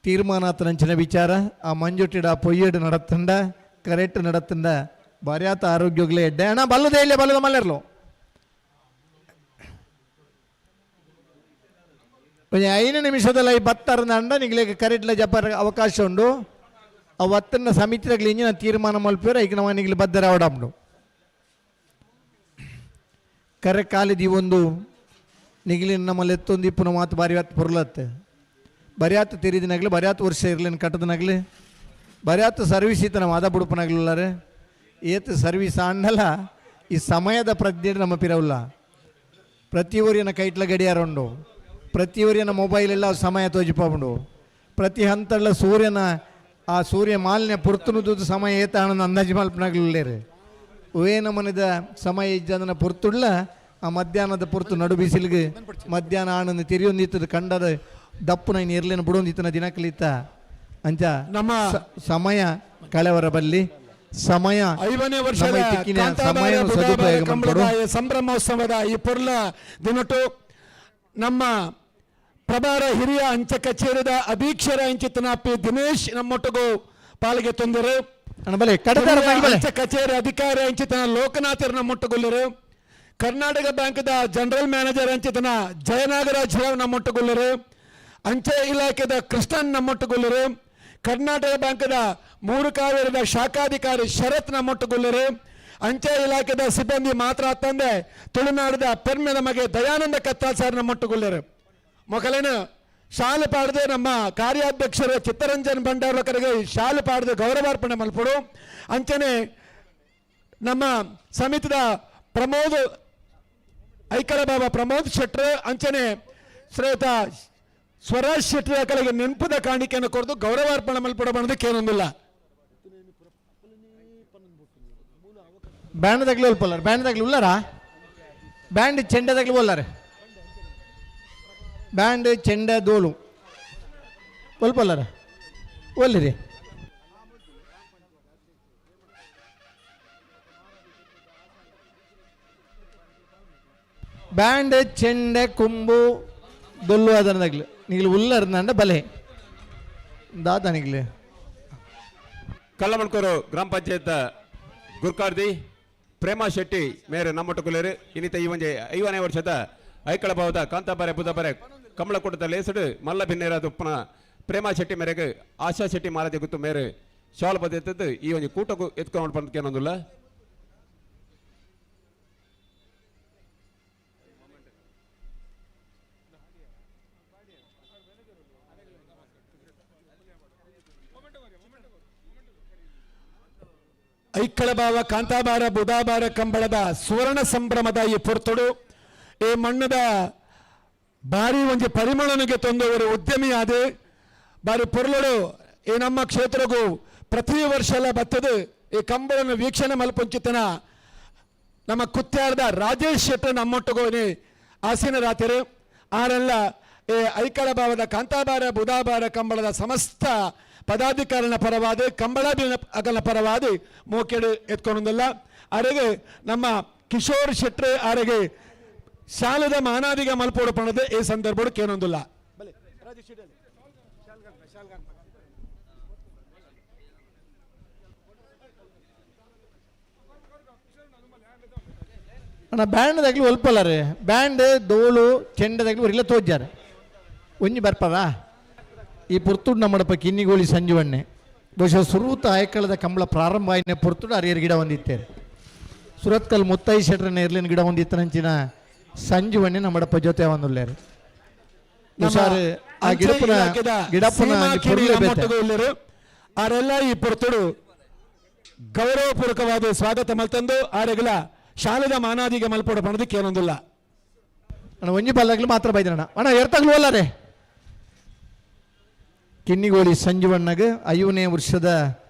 ತೀರ್ಮಾನ ಆತನಂಚಿನ ವಿಚಾರ. ಆ ಮಂಜುಟಿಡ ಆ ಪೊಯ್ಯಡು ನಡತ್ತಂಡ ಕರೆಕ್ಟ್ ನಡತ್ತಂಡ ಬಾರ್ಯಾತ ಆರೋಗ್ಯಗ್ಲೇ ಎಡ್ಡೆ. ಅಣ್ಣ ಬಲ್ಲದೇ ಇಲ್ಲ ಬಲ್ಲದ ಮಲ್ಲೆರ್ಲು ಒಂಜಿ 5 ನಿಮಿಷದಲ್ಲಿ ಈ ಬತ್ತಾರದಂಡ ನಿಗ್ಲೇಗ ಕರೆಕ್ಟ್ಲ ಜಪ್ಪರ ಅವಕಾಶ ಉಂಡು. ಆ ಒತ್ತನ್ನ ಸಮಿತಿದಾಗಲಿ ಇಂಜಿನ ತೀರ್ಮಾನ ಮಲ್ಪೇರ ಈಗ ನಮ್ಮ ನಿಗ್ಲಿ ಬದ್ದರ ಅವಡಂಡು ಕರೆ ಕಾಲಿದಿ ಒಂದು ನಿಗಿಲಿನ ನಮ್ಮಲ್ಲಿ ಎತ್ತೊಂದು ಇಪ್ಪುನ ಮಾತು ಬಾರಿ ಹೊತ್ತು ಪೊರ್ಲತ್ತೆ ಬರಿಯಾತು ತಿರಿದಿನಾಗಲಿ ಬರಿಯಾತು ವರ್ಷ ಇರ್ಲಿನ ಕಟ್ಟದನಾಗಲಿ ಬರಿಯಾತು ಸರ್ವಿಸ್ ಈತ ನಮ್ಮ ಅದ ಬುಡುಪನಾಗ್ಲಿಲ್ಲಾರೆ ಏತು ಸರ್ವಿಸ್ ಆಂಡಲ್ಲ ಈ ಸಮಯದ ಪ್ರಜ್ಞೆ ನಮ್ಮ ಪಿರವಲ್ಲ. ಪ್ರತಿ ಊರಿನ ಕೈಟ್ಲ ಗಡಿಯಾರ ಉಂಡು, ಪ್ರತಿ ಊರಿನ ಮೊಬೈಲ್ ಎಲ್ಲ ಸಮಯ ತೋಜಿಪಾಂಡು, ಪ್ರತಿ ಹಂತಲ್ಲ ಸೂರ್ಯನ ಆ ಸೂರ್ಯ ಮಾಲಿನ್ಯ ಪುರ್ತುನುದು ಸಮಯ ಏತ ಹಣನ ಅಂದಾಜು ಮಲ್ಪನಾಗ್ಲಿಲ್ಲೇರಿ. ಅವೇ ನಮನಿದ ಸಮಯ ಇಜ್ಜಂದನ ಪುರ್ತುಳ್ಳ ಆ ಮಧ್ಯಾಹ್ನದ ಪುರ್ತು ನಡು ಬಿಸಿಲಿಗೆ ಮಧ್ಯಾಹ್ನ ಆನಂದ ತಿರಿಯೊಂದಿತ್ತದ ಕಂಡದ ದಪ್ಪು ನೈನ್ ಇರ್ಲೇನು ಬಿಡೊಂದಿತ್ತನ ದಿನಕಲಿತ್ತ ಅಂಚ ನಮ್ಮ ಸಮಯ ಕಳೆವರ ಬಲ್ಲಿ ಸಮಯ 5ನೇ ವರ್ಷದ ನಮ್ಮ ತಿಕ್ಕಿನ ಕಾಂತಾಬಾರೆ ಸಮಯವನ್ನು ಬುಧಾಬಾರೆ ಸದುಪಯೋಗ ಕಂಬಳದ ಮಾಡ್ಕೊಡು. ಈ ಸಂಭ್ರಮೋತ್ಸವದ ಈ ಪೊರ್ಲ ದಿನಟು ನಮ್ಮ ಪ್ರಭಾರ ಹಿರಿಯ ಅಂಚೆ ಕಚೇರಿದ ಅಧೀಕ್ಷರ ಅಂಚಿತನ ಪಿ ದಿನೇಶ್ ನಮ್ಮೊಟ್ಟಿಗೂ ಪಾಲಿಗೆ ತೊಂದರು. ಅಣ್ಣ ಬಲೆ, ಕಡತಾರ ಹಿರಿಯ ಬಲೆ. ಅಂಚೆ ಕಚೇರಿ ಅಧಿಕಾರಿ ಅಂಚಿತನ ಲೋಕನಾಥರ್ ನಮ್ಮೊಟ್ಟುಗೊಲ್ಲರು. ಕರ್ನಾಟಕ ಬ್ಯಾಂಕ್ದ ಜನರಲ್ ಮ್ಯಾನೇಜರ್ ಅಂಚಿತನ ಜಯನಾಗರಾಜ್ ರಾವ್ ನಮ್ಮೊಟ್ಟುಗೊಲ್ಲರು. ಅಂಚೆ ಇಲಾಖೆದ ಕೃಷ್ಣನ್ ನಮ್ಮೊಟ್ಟುಗೊಲ್ಲರು. ಕರ್ನಾಟಕ ಬ್ಯಾಂಕ್ದ 3 ಕಾವೇರಿದ ಶಾಖಾಧಿಕಾರಿ ಶರತ್ ನಮ್ಮೊಟ್ಟುಗೊಲ್ಲರು. ಅಂಚೆ ಇಲಾಖೆದ ಸಿಬ್ಬಂದಿ ಮಾತ್ರ ತಂದೆ ತುಳುನಾಡಿದ ಪೆರ್ಮೆದ ಮಗೆ ದಯಾನಂದ ಕತ್ತಾಲ್ ಸರ್ ನಮ್ಮೊಟ್ಟುಗೊಲ್ಲರು. ಮೊಕಲೇನು ಶಾಲು ಪಾಡದೆ ನಮ್ಮ ಕಾರ್ಯಾಧ್ಯಕ್ಷರು ಚಿತ್ತರಂಜನ್ ಭಂಡಾರ್ವಕರಿಗೆ ಶಾಲು ಪಾಡದೆ ಗೌರವಾರ್ಪಣೆ ಮಲ್ಪಡು. ಅಂಚನೆ ನಮ್ಮ ಸಮಿತಿದ ಪ್ರಮೋದ್ ಐಕಳ ಬಾಬಾ ಪ್ರಮೋದ್ ಶೆಟ್ರು ಅಂಚನೆ ಶ್ರೇತ ಸ್ವರಾಜ್ ಶೆಟ್ಟರ್ ಕಲೆಗೆ ನೆನಪುದ ಕಾಣಿಕೆಯನ್ನು ಕೊಡದು ಗೌರವಾರ್ಪಣೆ ಮಲ್ಪಡ ಬಣ್ಣದಕ್ಕೆ ಏನೊಂದಿಲ್ಲ. ಬ್ಯಾಂಡ್ ತಗ್ಲಿ ಒಲ್ಪಲ್ಲಾರ ಬ್ಯಾಂಡ್ ತಗ್ಲಿ ಉಲ್ಲಾರ ಬ್ಯಾಂಡ್ ಚೆಂಡೆ ತಗ್ಲಿ ಒಲ್ಲಾರೆ ಬ್ಯಾಂಡ್ ಚೆಂಡೆ ದೋಲು ಒಲ್ಪಲ್ಲಾರ ಒಲ್ಲಿರಿ. ಬ್ಯಾಂಡ್ ಚೆಂಡೆ ಕೊಂಬು ದೊಲ್ಲು ಆದನದಾಗ್ಲು ನಿಗ್ಲು ಉಲ್ಲರ್ನಂಡ ಬಲೆ ದಾದ ನಿಗ್ಲು. ಕಲ್ಲಮಣ್ಕೂರು ಗ್ರಾಮ ಪಂಚಾಯತ್ ಗುರ್ಕಾರ್ದಿ ಪ್ರೇಮಾ ಶೆಟ್ಟಿ ಮೇರೆ ನಮ್ಮೊಟ್ಟುಕುಲೇರು ಇನ್ನಿತ ಈ ಒಂಜಿ 50ನೇ ವರ್ಷದ ಐಕಳ ಭಾವದ ಕಾಂತಾಬಾರೆ ಬುಧಬಾರೆ ಕಮಲಕೂಟದ ಲೇಸಡು ಮಲ್ಲ ಬಿನ್ನೇರಾದ ಉಪ್ಪನ ಪ್ರೇಮಾ ಶೆಟ್ಟಿ ಮೇರೆಗೆ ಆಶಾ ಶೆಟ್ಟಿ ಮಾರಾಜ ಗುತ್ತು ಮೇರೆ ಶಾಲ್ ಪದ್ಧತಿ ಈ ಒಂಜಿ ಕೂಟಕ್ಕೂ ಎತ್ಕೊಂಡು ಬಂದಕ್ಕೇನೊಂದಿಲ್ಲ. ಐಕ್ಕಳಭಾವ ಕಾಂತಾಬಾರ ಬುಧಾಬಾರ ಕಂಬಳದ ಸುವರ್ಣ ಸಂಭ್ರಮದ ಈ ಪೊರ್ತುಡು ಈ ಮಣ್ಣದ ಬಾರಿ ಒಂಜಿ ಪರಿಮಳನಿಗೆ ತಂದವರು ಉದ್ಯಮಿಯಾದ ಬಾರಿ ಪೊರ್ಲುಡು ಈ ನಮ್ಮ ಕ್ಷೇತ್ರಗೂ ಪ್ರತಿ ವರ್ಷ ಎಲ್ಲ ಬತ್ತದು ಈ ಕಂಬಳನ್ನು ವೀಕ್ಷಣೆ ಮಲ್ಪುಂಚಿತನ ನಮ್ಮ ಕುತ್ಯಾರದ ರಾಜೇಶ್ ಶೆಟ್ಟರ್ ನಮ್ಮೊಟ್ಟುಗೋನಿ ಆಸೀನ ರಾತ್ರಿ ಆರೆಲ್ಲ ಈ ಐಕಳಭಾವದ ಕಾಂತಾಬಾರ ಬುಧಾಬಾರ ಕಂಬಳದ ಸಮಸ್ತ ಪದಾಧಿಕಾರಿನ ಪರವಾದ ಕಂಬಳ ಅಗಲ ಪರವಾದ ಮೋಕೆಡು ಎತ್ಕೊಂಡಲ್ಲ. ಅರೆಗೆ ನಮ್ಮ ಕಿಶೋರ್ ಶೆಟ್ರೆ ಆರೆಗೆ ಶಾಲದ ಮಾನಾದಿಗ ಮಲ್ಪೋಡು ಪಣದ ಈ ಸಂದರ್ಭಡು ಕೇನೊಂದಿಲ್ಲ. ಅಣ್ಣ ಬ್ಯಾಂಡ್ ದಾಗ್ಲಿ ಒಲ್ಪಲ್ಲರೆ ಬ್ಯಾಂಡ್ ದೋಳು ಚೆಂಡದಾಗ್ಲಿ ಒರಿಲ್ಲ ತೋಜ್ಜಾರೆ ಒಂಜಿ ಬರ್ಪದ ಈ ಪುರ್ತುಡು ನಮ್ಮಡಪ್ಪ ಕಿನ್ನಿಗೋಳಿ ಸಂಜೀವಣ್ಣೆ ಬಹುಶಃ ಸುರೂತ ಆಯಕಳದ ಕಂಬಳ ಪ್ರಾರಂಭ ಆಯ್ನೆ ಪುರ್ತುಡು ಅರಿಯರ್ ಗಿಡ ಹೊಂದಿತ್ತೇವೆ. ಸುರತ್ಕಲ್ ಮುತ್ತೈ ಶೆಟ್ರನ ಎರ್ಲಿನ ಗಿಡ ಹೊಂದಿತ್ತನಂಚಿನ ಸಂಜೀವಣ್ಣೆ ನಮ್ಮಡಪ್ಪ ಜೊತೆ ಒಂದುಲ್ಲೇರು. ಹುಷಾರು ಆ ಗಿಡಪ್ಪನ ಗಿಡಪ್ಪನ ಆರೆಲ್ಲ ಈ ಪುರ್ತುಡು ಗೌರವಪೂರ್ವಕವಾದ ಸ್ವಾಗತ ಮಲ್ತಂದು ಆರೆಗಲ ಶಾಲೆದ ಮಾನಾದಿಗೆ ಮಲ್ಪೋಡ ಪಣದಕ್ಕೆ ಏನೊಂದಿಲ್ಲ. ಅಣ್ಣ ಒಂಜಿ ಬಲ್ಲಾಗ್ಲಿ ಮಾತ್ರ ಬೈದಣ್ಣ ಅಣ್ಣ ಎರ್ತಗ್ಲು ಅಲ್ಲರೇ. ಕಿನ್ನಿಗೋಳಿ ಸಂಜೀವಣ್ಣಗೆ 5ನೇ ವರ್ಷದ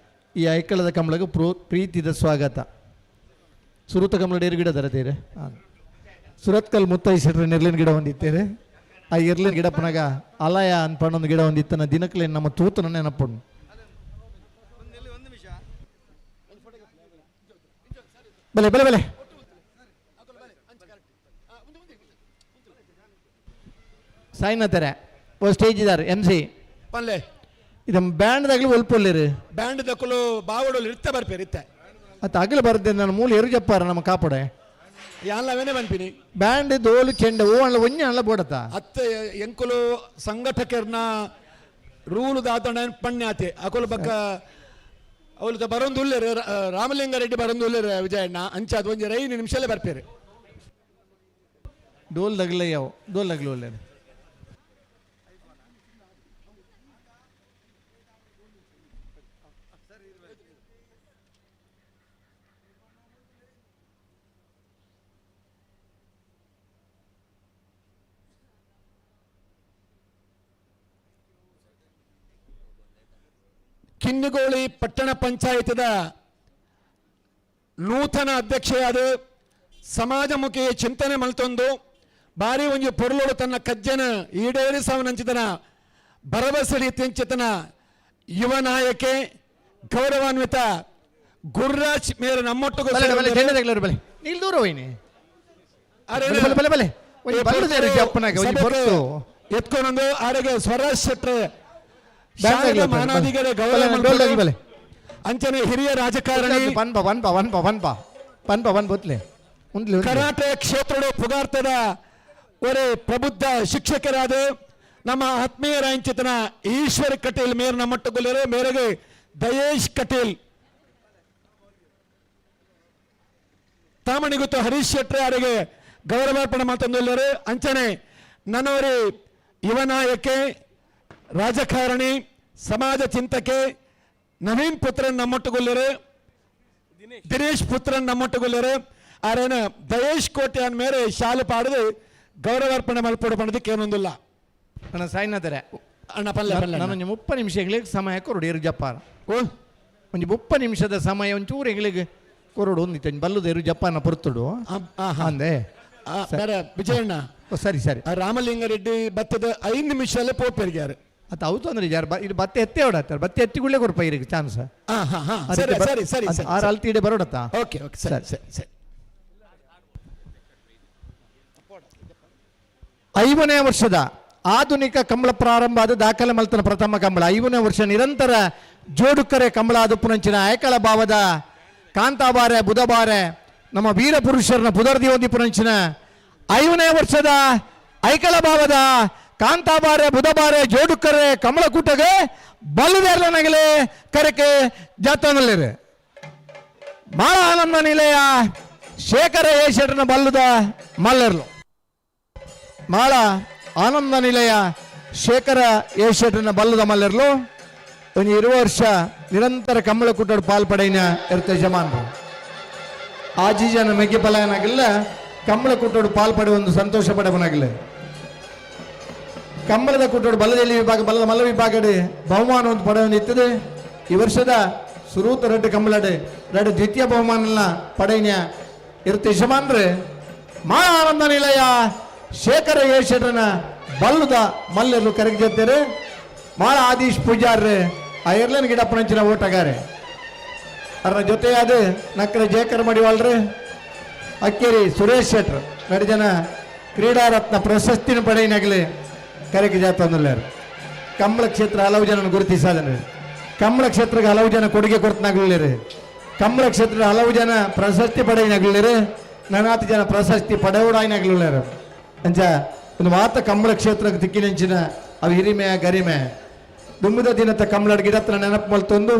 ಈ ಐಕಳದ ಕಂಬಳಗೆ ಪ್ರೀತಿದ ಸ್ವಾಗತ. ಸುರತ ಕಂಬಳ ಏರು ಗಿಡ ತರತೀರಿ ಸುರತ್ಕಲ್ ಮುತ್ತೈ ಶೆಟ್ರ ನೆರ್ಲಿನ ಗಿಡ ಹೊಂದಿತ್ತೇರೆ. ಆ ಎರ್ಲಿನ ಗಿಡಪ್ಪನಾಗ ಅಲಯ ಅನ್ಪಣ್ಣೊಂದು ಗಿಡ ಹೊಂದಿತ್ತನ ದಿನಕ್ಲೆ ನಮ್ಮ ತೂತನ ನೆನಪಣ್ಣು. ಬಲೆ ಬಲೆ ಬಲೆ ಸಾಯಿನಾಥರೇ ಓ ಸ್ಟೇಜ್ ಇದ್ದಾರೆ ಎಂ ಸಿ ಪಲ್ಲೆ ಇದು ಬ್ಯಾಂಡ್ದಾಗ್ಲಿ ಒಲ್ಪೊಲ್ಲಿರು ಬ್ಯಾಂಡ್ ದಕ್ಕಲು ಬಾವಡೋಲು ಇರ್ತ ಬರ್ಪೇರು ಇತ್ತೆ ಅತ್ತ ಅಗಲ ಬರುತ್ತೆ ನಾನು ಮೂಲ ಎರು ಜಪ್ಪಾರ ನಮ್ಮ ಕಾಪಡೆ ಯಾನ್ಲ ಅವೇನೆ ಬನ್ಪಿನಿ ಬ್ಯಾಂಡ್ ದೋಲು ಚೆಂಡ ಓ ಅಣ್ಣ ಒಂಜಿ ಅಣ್ಣ ಬೋಡತ್ತ ಅತ್ತ ಎಂಕುಲು ಸಂಘಟಕರ್ನ ರೂಲು ದಾತಣ ಪಣ್ಯಾತೆ ಅಕುಲು ಬಕ್ಕ ಅವಳು ಬರೊಂದು ಉಲ್ಲೇರು ರಾಮಲಿಂಗಾರೆಡ್ಡಿ ಬರೊಂದು ಉಲ್ಲೇರು ವಿಜಯಣ್ಣ ಅಂಚಾದ ಒಂಜಿ 5 ನಿಮಿಷಲ್ಲೇ ಬರ್ಪೇರು. ಡೋಲ್ ದಗ್ಲ ಯಾವ ಡೋಲ್ ದಗ್ಲು ಒಳ್ಳೆ. ಕಿನ್ನಿಗೋಳಿ ಪಟ್ಟಣ ಪಂಚಾಯತ್ದ ನೂತನ ಅಧ್ಯಕ್ಷೆಯಾದ ಸಮಾಜಮುಖಿ ಚಿಂತನೆ ಮಲ್ತೊಂದು ಬಾರಿ ಒಂಜಿ ಪೊರ್ಲೋಡು ತನ್ನ ಕಜ್ಜನ ಈಡೇರಿಸವನಂಚಿತನ ಭರವಸೆ ರೀತಿಯಂಚಿತನ ಯುವ ನಾಯಕೆ ಗೌರವಾನ್ವಿತ ಗುರುರಾಜ್ ಮೇರೆ ನಮ್ಮೊಟ್ಟಿಗೆ ನೀಲ್ ದೂರ ಹೋಯ್ನಿ ಎತ್ಕೊಂಡೊಂದು ಆರೆಗೆ ಸ್ವರಾಜ್ ಶೆಟ್ರೆ ಮಾನಾದಿಗಳ ಗೌರವ ಅಂಚನೆ ಹಿರಿಯ ರಾಜಕಾರಣಿ ಪನ್ಪ ಪನ್ಪ ಪನ್ಪ ಪನ್ಪ ಪನ್ಪ ಪನ್ ಬೊತ್ಲೆ ಕರಾಟೆ ಕ್ಷೇತ್ರದ ಪುಗಾರ್ತದ ಒರೆ ಪ್ರಬುದ್ಧ ಶಿಕ್ಷಕರಾದ ನಮ್ಮ ಆತ್ಮೀಯರಾಂಚಿತನ ಈಶ್ವರ್ ಕಟೀಲ್ ಮೇರ್ ನಮ್ಮೊಟ್ಟುಗೊಲ್ಲರು ಮೇರೆಗೆ ದಯೇಶ್ ಕಟೀಲ್ ತಾಮಣಿಗುತ್ತು ಹರೀಶ್ ಶೆಟ್ಟಿ ಅವರಿಗೆ ಗೌರವಾರ್ಪಣೆ ಮಾತಂದುಲ್ಲರು. ಅಂಚನೆ ನನ್ನವರಿ ಯುವ ನಾಯಕೆ ರಾಜಕಾರಣಿ ಸಮಾಜ ಚಿಂತಕೆ ನವೀನ್ ಪುತ್ರನ್ ನಮ್ಮೊಟ್ಟುಗೊಲ್ಲರು ದಿನೇಶ್ ಪುತ್ರನ್ ನಮ್ಮೊಟ್ಟುಗೊಲ್ಲರು ಆರೇನ ದಯೇಶ್ ಕೋಟ್ಯಾನ್ ಮೇರೆ ಶಾಲೆ ಪಾಡದು ಗೌರವಾರ್ಪಣೆ ಮಲ್ಪೊಡು ಪಣದಕ್ಕೆ ಏನೊಂದಿಲ್ಲ. ಅಣ್ಣ ಸಾಯಿನಾಥರೇ ಅಣ್ಣ ಪಲ್ಲೆ ಪಲ್ಲೆ ನಾನು 30 ನಿಮಿಷ ಎಂಗ್ಲಿಗೆ ಸಮಯ ಕೊರಡು ಎರು ಜಪ್ಪಾರ ಒಂಜಿ 30 ನಿಮಿಷದ ಸಮಯ ಒಂಚೂರು ಎಂಗ್ಲಿಗೆ ಕೊರಡು ಒಂದಿತ್ತು ಬಲ್ಲುದು ಎರು ಜಪ್ಪಾನ ಪೊರ್ತುಡು ಅಂದೆ ವಿಜಯಣ್ಣ. ಸರಿ ಸರಿ ರಾಮಲಿಂಗಾರೆಡ್ಡಿ ಬತ್ತದ 5 ನಿಮಿಷಲ್ಲೇ ಪೋಪೆರ್ಗ್ಯಾರು ಅದು ಹೌದು ಅಂದ್ರೆ ಯಾರು ಇದು ಬತ್ತೆ ಎತ್ತಿ ಹೊಡತ್ತಾರೆ ಬತ್ತೆ ಎತ್ತಿಗುಳ್ಳೇ ಕೊರಪ ಇರಿಗೆ ಚಾನ್ಸ್. ಸರಿ ಸರಿ ಸರಿ ಆರು ಅಲ್ತಿ ಬರೋಡತ್ತಾ. ಓಕೆ ಓಕೆ ಸರಿ ಸರಿ ಸರಿ. 5ನೇ ವರ್ಷದ ಆಧುನಿಕ ಕಂಬಳ ಪ್ರಾರಂಭ ಆದ ದಾಖಲೆ ಮಲ್ತನ ಪ್ರಥಮ ಕಂಬಳ 5ನೇ ವರ್ಷ ನಿರಂತರ ಜೋಡುಕರೆ ಕಂಬಳ ಆದುಪ್ಪುನಂಚಿನ ಐಕಳ ಭಾವದ ಕಾಂತಾಬಾರೆ ಬುಧಬಾರೆ ನಮ್ಮ ವೀರ ಪುರುಷರನ್ನ ಪುದರ್ದಿಯೋದಿಪ್ಪುನಂಚಿನ 5ನೇ ವರ್ಷದ ಐಕಳ ಭಾವದ ಕಾಂತಾಬಾರೆ ಬುಧಬಾರೆ ಜೋಡುಕರೆ ಕಮಲಕೂಟಗೆ ಬಲ್ಲುದೇರ್ಲನಗಲೆ ಕರೆಕೆ ಜಾತನಲ್ಲಿರೆ ಮಾಳ ಆನಂದ ನಿಲಯ ಶೇಖರ ಏಷೆಟ್ರನ ಬಲ್ಲುದ ಮಲ್ಲರ್ಲು ಮಾಳ ಆನಂದ ನಿಲಯ ಶೇಖರ ಏಷೆಟ್ರನ ಬಲ್ಲುದ ಮಲ್ಲರ್ಲು ಒಂದು 20 ವರ್ಷ ನಿರಂತರ ಕಮ್ಮಳ ಕೂಟಡು ಪಾಲ್ಪಡೆಯಿನ ಇರ್ತ ಯಜಮಾನರು ಆಜಿ ಜನ ಮೆಗ್ಗೆ ಪಲಾಯನಾಗಿಲ್ಲ ಕಮ್ಮಳ ಕೂಟೋಡು ಪಾಲ್ಪಡೆ ಒಂದು ಸಂತೋಷ ಪಡವನಾಗಿಲ್ಲ. ಕಂಬಳದ ಕೂಟೋಡು ಬಲ್ಲದಲ್ಲಿ ವಿಭಾಗ ಬಲ್ಲದ ಮಲ್ಲ ವಿಭಾಗ ಬಹುಮಾನ ಒಂದು ಪಡೆಯೊಂದು ಇತ್ತದೆ. ಈ ವರ್ಷದ ಸುರೂತ ರೆಡ್ಡು ಕಂಬಳಡೆ ರೆಡ್ಡು ದ್ವಿತೀಯ ಬಹುಮಾನ ಪಡೆಯ ಇರ್ತ ಯಜಮಾನ್ರೆ ಮಾ ಆನಂದ ನಿಲಯ ಶೇಖರ ಏಷೆಟ್ರನ ಬಲ್ಲುದ ಮಲ್ಲರು ಕರೆಗೆ ಮಾಳ ಆದೀಶ್ ಪೂಜಾರ್ರೆ ಆ ಎರ್ಲನ್ ಗಿಡಪ್ಪನಂಚಿನ ಓಟಗಾರೆ ಅದರ ಜೊತೆಯಾದ ನಕ್ಕರೆ ಜಯಕರ್ ಮಡಿವಾಳ್ರೆ ಅಕ್ಕೇರಿ ಸುರೇಶ್ ಶೆಟ್ರ್ ನಡು ಜನ ಕ್ರೀಡಾರತ್ನ ಪ್ರಶಸ್ತಿನ ಪಡೆಯಿನಾಗಲಿ ಕರೆಗೆ ಜಾತಂದುಲ್ಲಾರು. ಕಂಬಳ ಕ್ಷೇತ್ರ ಹಲವು ಜನ ಗುರುತಿಸಾದನೆ ಕಂಬಳ ಕ್ಷೇತ್ರಕ್ಕೆ ಹಲವು ಜನ ಕೊಡುಗೆ ಕೊಡ್ತನಾಗ್ಲಿರಿ ಕಂಬಳ ಕ್ಷೇತ್ರ ಹಲವು ಜನ ಪ್ರಶಸ್ತಿ ಪಡೆಯಿನಾಗ್ಲಿರಿ ನಾನಾತಿ ಜನ ಪ್ರಶಸ್ತಿ ಪಡೆಯೋಡಾಯಿನಾಗ್ಲಿಲ್ಲಾರು. ಅಂಚ ಒಂದು ಮಾತ ಕಂಬಳ ಕ್ಷೇತ್ರಕ್ಕೆ ತಿಕ್ಕಿನಂಚಿನ ಅವು ಹಿರಿಮೆ ಗರಿಮೆ ದುಂಬುದ ದಿನದ ಕಂಬಳಡ್ ಗಿಡತ್ರ ನೆನಪು ಮಲ್ತೊಂದು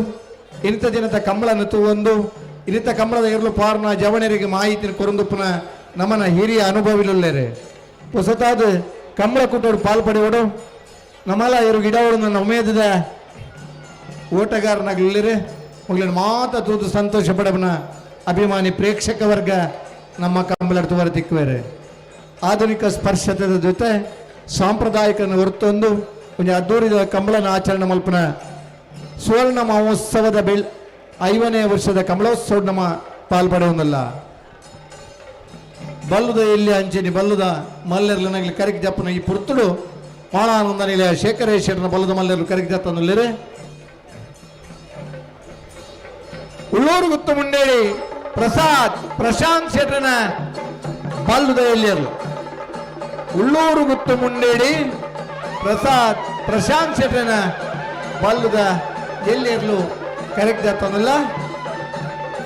ಇನಿತ ದಿನದ ಕಂಬಳನ್ನು ತೂವೊಂದು ಇನಿತ ಕಂಬಳದ ಇರಲು ಪಾರ್ನ ಜವಣರಿಗೆ ಮಾಹಿತಿನ ಕೊರಂದುಪ್ಪನ ನಮನ ಹಿರಿಯ ಅನುಭವಿಲುಲ್ಲೇರೆ ಹೊಸತಾದ ಕಂಬಳ ಕೂಟೋಡು ಪಾಲ್ ಪಡೆಯೋಡು ನಮ್ಮಲ್ಲ ಇರು ಗಿಡವಳು ನನ್ನ ಉಮೇದದ ಓಟಗಾರನಾಗಲಿರಿ ಮೊಗಲಿನ ಮಾತ ತೂದು ಸಂತೋಷ ಪಡಬನ ಅಭಿಮಾನಿ ಪ್ರೇಕ್ಷಕ ವರ್ಗ ನಮ್ಮ ಕಂಬಳಡ್ ತುವರ ತಿಕ್ಕುವೇರೆ. ಆಧುನಿಕ ಸ್ಪರ್ಶದ ಜೊತೆ ಸಾಂಪ್ರದಾಯಿಕನ ಹೊರತೊಂದು ಒಂದು ಅದ್ದೂರಿದ ಕಂಬಳನ ಆಚರಣೆ ಮಲ್ಪನ ಸುವರ್ಣ ಮಹೋತ್ಸವದ ಬೆಳ್ 5ನೇ ವರ್ಷದ ಕಮಲೋತ್ಸವ ನಮ್ಮ ಪಾಲ್ಪಡೆಯುವುದಲ್ಲ. ಬಲ್ಲುದ ಎಲ್ಲಿ ಅಂಚೆನಿ ಬಲ್ಲುದ ಮಲ್ಲೆರ್ಲನಗಲಿ ಕರೆಕ್ ಜಪ್ಪನ ಈ ಪುರ್ತುಡು ಮಾಳಾನಂದ ನಿಲಯ ಶೇಖರೇಶ್ವರನ ಬಲ್ಲದ ಮಲ್ಲೆರ್ಲು ಕರೆಕ್ ಜತ್ತನುಲ್ಲೇರೆ. ಉಳ್ಳೂರು ಗುತ್ತು ಮುಂಡೇಳಿ ಪ್ರಸಾದ್ ಪ್ರಶಾಂತ್ ಶೆಟ್ರನ ಬಲ್ಲುದ ಎಲ್ಲಿಯರ್ಲು ಉಳ್ಳೂರು ಗುತ್ತು ಮುಂಡೇಡಿ ಪ್ರಸಾದ್ ಪ್ರಶಾಂತ್ ಶೆಟ್ರನ ಬಲ್ಲುದ ಎಲ್ಲಿರ್ಲು ಕರೆಕ್ಟ್ ಜತ್ತನಲ್ಲ.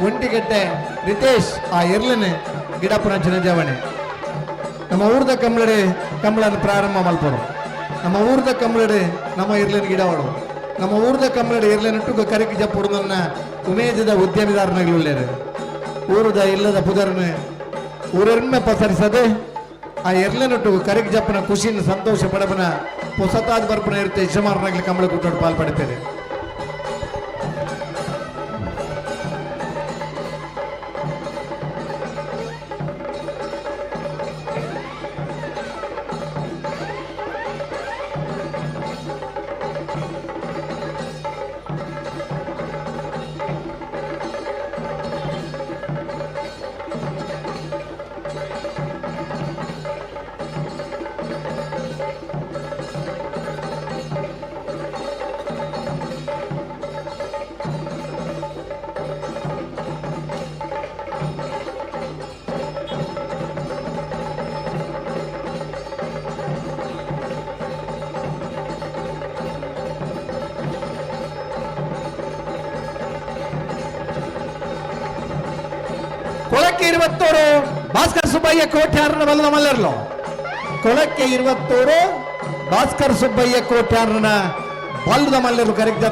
ಒಂಟಿಗಟ್ಟೆ ರಿತೇಶ್ ಆ ಎರ್ಲನೆ ಗಿಡಪ್ಪನ ಜವಣೆ ನಮ್ಮ ಊರ್ದ ಕಂಬಳಡೆ ಕಂಬಳನ್ನು ಪ್ರಾರಂಭ ಮಲ್ಪಡು ನಮ್ಮ ಊರ್ದ ಕಂಬಳಡೆ ನಮ್ಮ ಇರ್ಲಿನ ಗಿಡವಡು ನಮ್ಮ ಊರ್ದ ಕಂಬಳಡೆ ಇರ್ಲಿನ ಕರೆಕ್ ಜಪ್ಪುಡು ನನ್ನ ಉಮೇದದ ಉದ್ಯಮಿದಾರನಾಗಲುಳ್ಳೇರು ಊರುದ ಇಲ್ಲದ ಪುದರ್ನ ಊರೆರ್ಮೆ ಪಸರಿಸದೆ ಆ ಎರ್ಲೆನೊಟ್ಟು ಕರೆಕ್ ಜಪ್ಪನ ಖುಷಿನ ಸಂತೋಷ ಪಡಬನ ಪೊಸತಾದ ಬರ್ಪನ ಇರುತ್ತೆ ಯಜಮಾನನಾಗಲಿ ಕಂಬಳ ಕೂಟೋಡು ಪಾಲ್ ಪಡಿತೇನೆ. ಕೊಳಕ್ಕೆ 21 ಭಾಸ್ಕರ್ ಸುಬ್ಬಯ್ಯ ಕೋಟ್ಯಾರನ ಬಲದ ಮಲ್ಲರ್ಲು ಕೊಳಕ್ಕೆ 21 ಭಾಸ್ಕರ್ ಸುಬ್ಬಯ್ಯ ಕೋಟ್ಯಾರನ ಬಲ್ಲದ ಮಲ್ಲರು ಕರೆಕ್ಟ್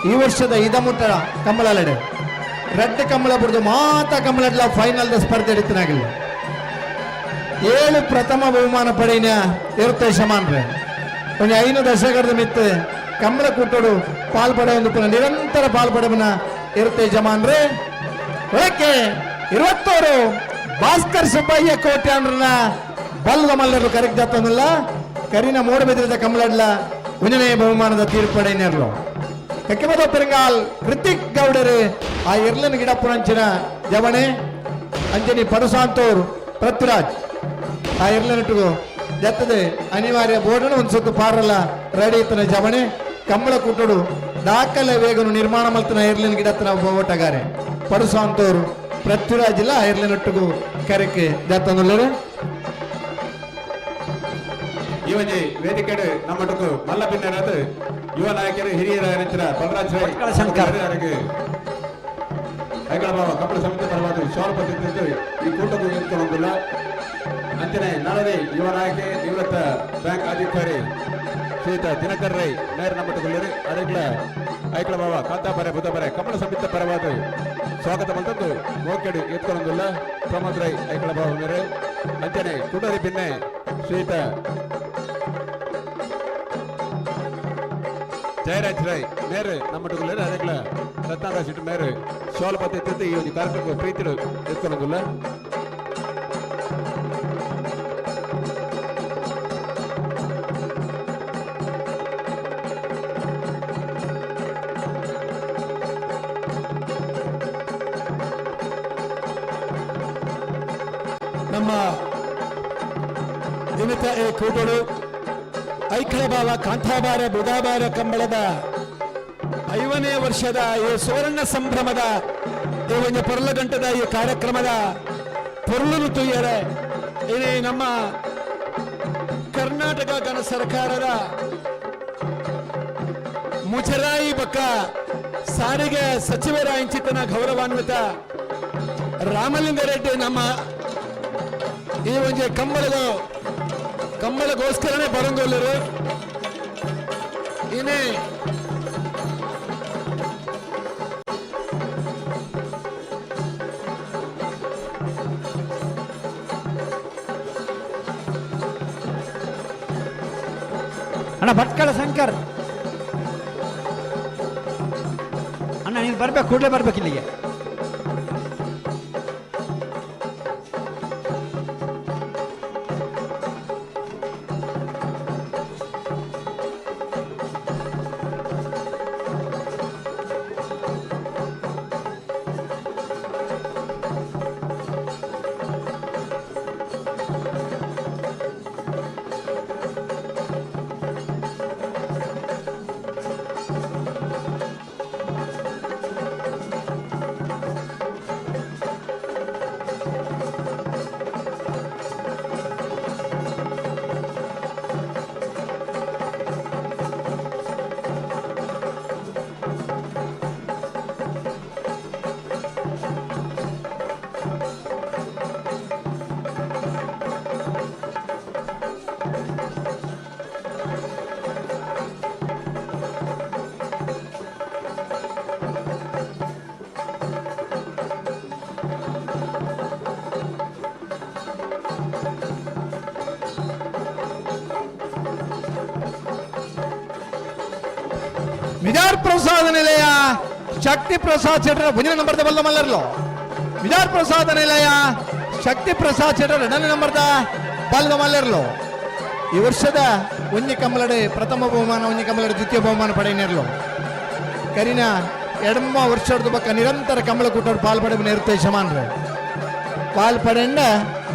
ಈ ವರ್ಷದ ಇದಮುಟ್ಟ ಕಂಬಳಲಡೆ ರೆಡ್ ಕಂಬಳ ಬುಡ್ದು ಮಾತಾ ಕಂಬಳಡ್ಲ ಫೈನಲ್ ಸ್ಪರ್ಧೆ ಹಿಡಿತನಾಗಿಲ್ಲ. 7 ಪ್ರಥಮ ಬಹುಮಾನ ಪಡೆಯಿನ ಇರುತ್ತೆ ಶಮಾನ್ರೆ ಒಂದು 5 ದಶಕದ ಮಿತ್ತು ಕಂಬಳ ಕೂಟೋಡು ಪಾಲ್ಪಡೆ ಒಂದು ನಿರಂತರ ಪಾಲ್ಪಡೆವನ ಇರುತ್ತೆ ಜಮಾನ್ರೆ. ಒಳಕ್ಕೆ 21 ಭಾಸ್ಕರ್ ಸುಬ್ಬಯ್ಯ ಕೋಟ್ಯಾನ್ರನ್ನ ಬಲ್ಲದ ಮಲ್ಲರು ಕರೆಕ್ಟ್ ಜಾತನಲ್ಲ ಕರಿನ ಮೋಡಬೆದ್ರದ ಕಮಲಡ್ಲ ಒಂದನೇ ಬಹುಮಾನದ ತೀರ್ಪಡೆಯರ್ಲು ಕಕ್ಕೆಮದ ಪೆರಂಗಾಲ್ ಕೃತಿಕ್ ಗೌಡರು ಆ ಎರ್ಲನ್ ಗಿಡಪ್ಪನಂಚಿನ ಜವಣೆ ಅಂಜನಿ ಪಡುಸಾಂತೋರು ಪೃಥ್ವಿರಾಜ್ ಆ ಎರ್ಲನಟ್ಟಿಗೂ ಜತ್ತದೆ ಅನಿವಾರ್ಯ ಬೋರ್ಡನ್ನು ಒಂದು ಸುತ್ತು ಪಾರಲ್ಲ ರೆಡಿ ಇತ್ತನ ಜವಣೆ ಕಂಬಳ ಕೂಟಡು ದಾಖಲೆ ವೇಗನು ನಿರ್ಮಾಣ ಮಲ್ತನ ಎರ್ಲಿನ ಗಿಡತ್ತನ ಓಟಗಾರೆ ಪಡುಸಾಂತೋರು ಪೃಥ್ವಿರಾಜ್ ಇಲ್ಲ ಎರ್ಲಿನೊಟ್ಟಿಗೂ ಕರೆಕ್ಕೆ ಜಾತನುಲ್ಲರು. ಈ ಒಂಜಿ ವೇದಿಕೆಡ್ ನಮ್ಮಟುಕು ಮಲ್ಲ ಬಿನ್ನೆರಾದ್ ಯುವ ನಾಯಕರು ಹಿರಿಯರ ಬಲರಾಜ್ ರೈ ಶಂಕರ್. ಅವರಿಗೆ ಐಕಳ ಬಾವ ಕಂಬಳ ಸಮಿತಿ ಪರವಾದ ಶಾಲು ಪದ್ಧತಿ ಈ ಕೂಟಕ್ಕೂ ಎತ್ಕೊಳ್ಳೋದಿಲ್ಲ. ಅಂಚನೆ ನಾಳೆ ಯುವ ನಾಯಕೆ ನಿವೃತ್ತ ಬ್ಯಾಂಕ್ ಅಧಿಕಾರಿ ಶ್ರೀಯುತ ದಿನಕರ್ ರೈ ನೇರ ನಮ್ಮಟುಗುಲ್ಲರು ಅರೆಗ್ಲ ಐಕಳ ಬಾವ ಕಾಂತಾಬಾರೆ ಬುಧಬಾರೆ ಕಮಲ ಸಮಿತಿ ಪರವಾದ ಸ್ವಾಗತ ಮಲ್ತಂದು ಮೋಕೆಡು ಎತ್ಕೊಳ್ಳೋದಿಲ್ಲ ಪ್ರಮೋದ್ ರೈ ಐಕಳ ಬಾವ ಮೇರೆ. ಅಂಚನೆ ಕುಡರಿ ಬಿನ್ನೆ ಶ್ರೀಯುತ ಜಯರಾಜ್ ರೈ ಮೇರೆ ನಮ್ಮಟುಗುಲ್ಲರು ಅರೆಗ್ಲ ರತ್ನಾಕರ್ ಶೆಟ್ಟಿ ಮೇರೆ ಶಾಲು ಪದ್ಧತಿ ಈ ಒಂದು ಕಾರ್ಯಕ್ರಮ ಪ್ರೀತಿಡು ಎತ್ಕೊಳ್ಳೋದಿಲ್ಲ. ನಮ್ಮ ದಿನತ ಎ ಕೂಟಡು ಐಕಳಬಾವ ಕಾಂತಾಬಾರ ಬುಧಾಬಾರ ಕಂಬಳದ 50ನೇ ವರ್ಷದ ಈ ಸುವರ್ಣ ಸಂಭ್ರಮದ ಈ ಒಂದು ಪೊರ್ಲಗಂಟದ ಈ ಕಾರ್ಯಕ್ರಮದ ಪೊರ್ಲುನು ತುಯ್ಯರೆ ಇದೇ ನಮ್ಮ ಕರ್ನಾಟಕ ಗಣ ಸರ್ಕಾರದ ಮುಜರಾಯಿ ಬಕ್ಕ ಸಾರಿಗೆ ಸಚಿವರ ಇಂಚಿತನ ಗೌರವಾನ್ವಿತ ರಾಮಲಿಂಗಾರೆಡ್ಡಿ ನಮ್ಮ ಈ ಒಂದು ಕಂಬಳಗೋಸ್ಕರನೇ ಬರಂಗೊಲ್ಲರು. ಇನ್ನೇ ಅಣ್ಣ ಭಟ್ಕಳ ಶಂಕರ್ ಅಣ್ಣ, ನೀನು ಬರ್ಬೇಕು, ಕೂಡಲೇ ಬರ್ಬೇಕು ಇಲ್ಲಿಗೆ. ವಿಜಾರ್ ಪ್ರಸಾದ ನಿಲಯ ಶಕ್ತಿ ಪ್ರಸಾದ್ ಶೆಟ್ಟರ ಮುಂದಿನ ನಂಬರ್ದ ಬಲ್ಲ ಮಲ್ಲರ್ಲು. ವಿಜಾರ್ ಪ್ರಸಾದ ನಿಲಯ ಶಕ್ತಿ ಪ್ರಸಾದ್ ಶೆಟ್ಟರ್ ಎರಡನೇ ನಂಬರ್ದ ಬಲ್ಲದ ಮಲ್ಲರ್ಲು. ಈ ವರ್ಷದ ಒಂಜಿ ಕಂಬಲಡೆ ಪ್ರಥಮ ಬಹುಮಾನ, ಒಂಜಿ ಕಂಬಲಡೆ ದ್ವಿತೀಯ ಬಹುಮಾನ ಪಡೆಯನಿರ್ಲು. ಕರಿನ ಎಡಮ ವರ್ಷದ ಬಕ್ಕ ನಿರಂತರ ಕಂಬಳ ಕೂಟೋಡು ಪಾಲ್ ಪಡೆಬನ ಇರುತ್ತೆ ಯಜಮಾನ್ರು. ಪಾಲ್ ಪಡೆಂಡ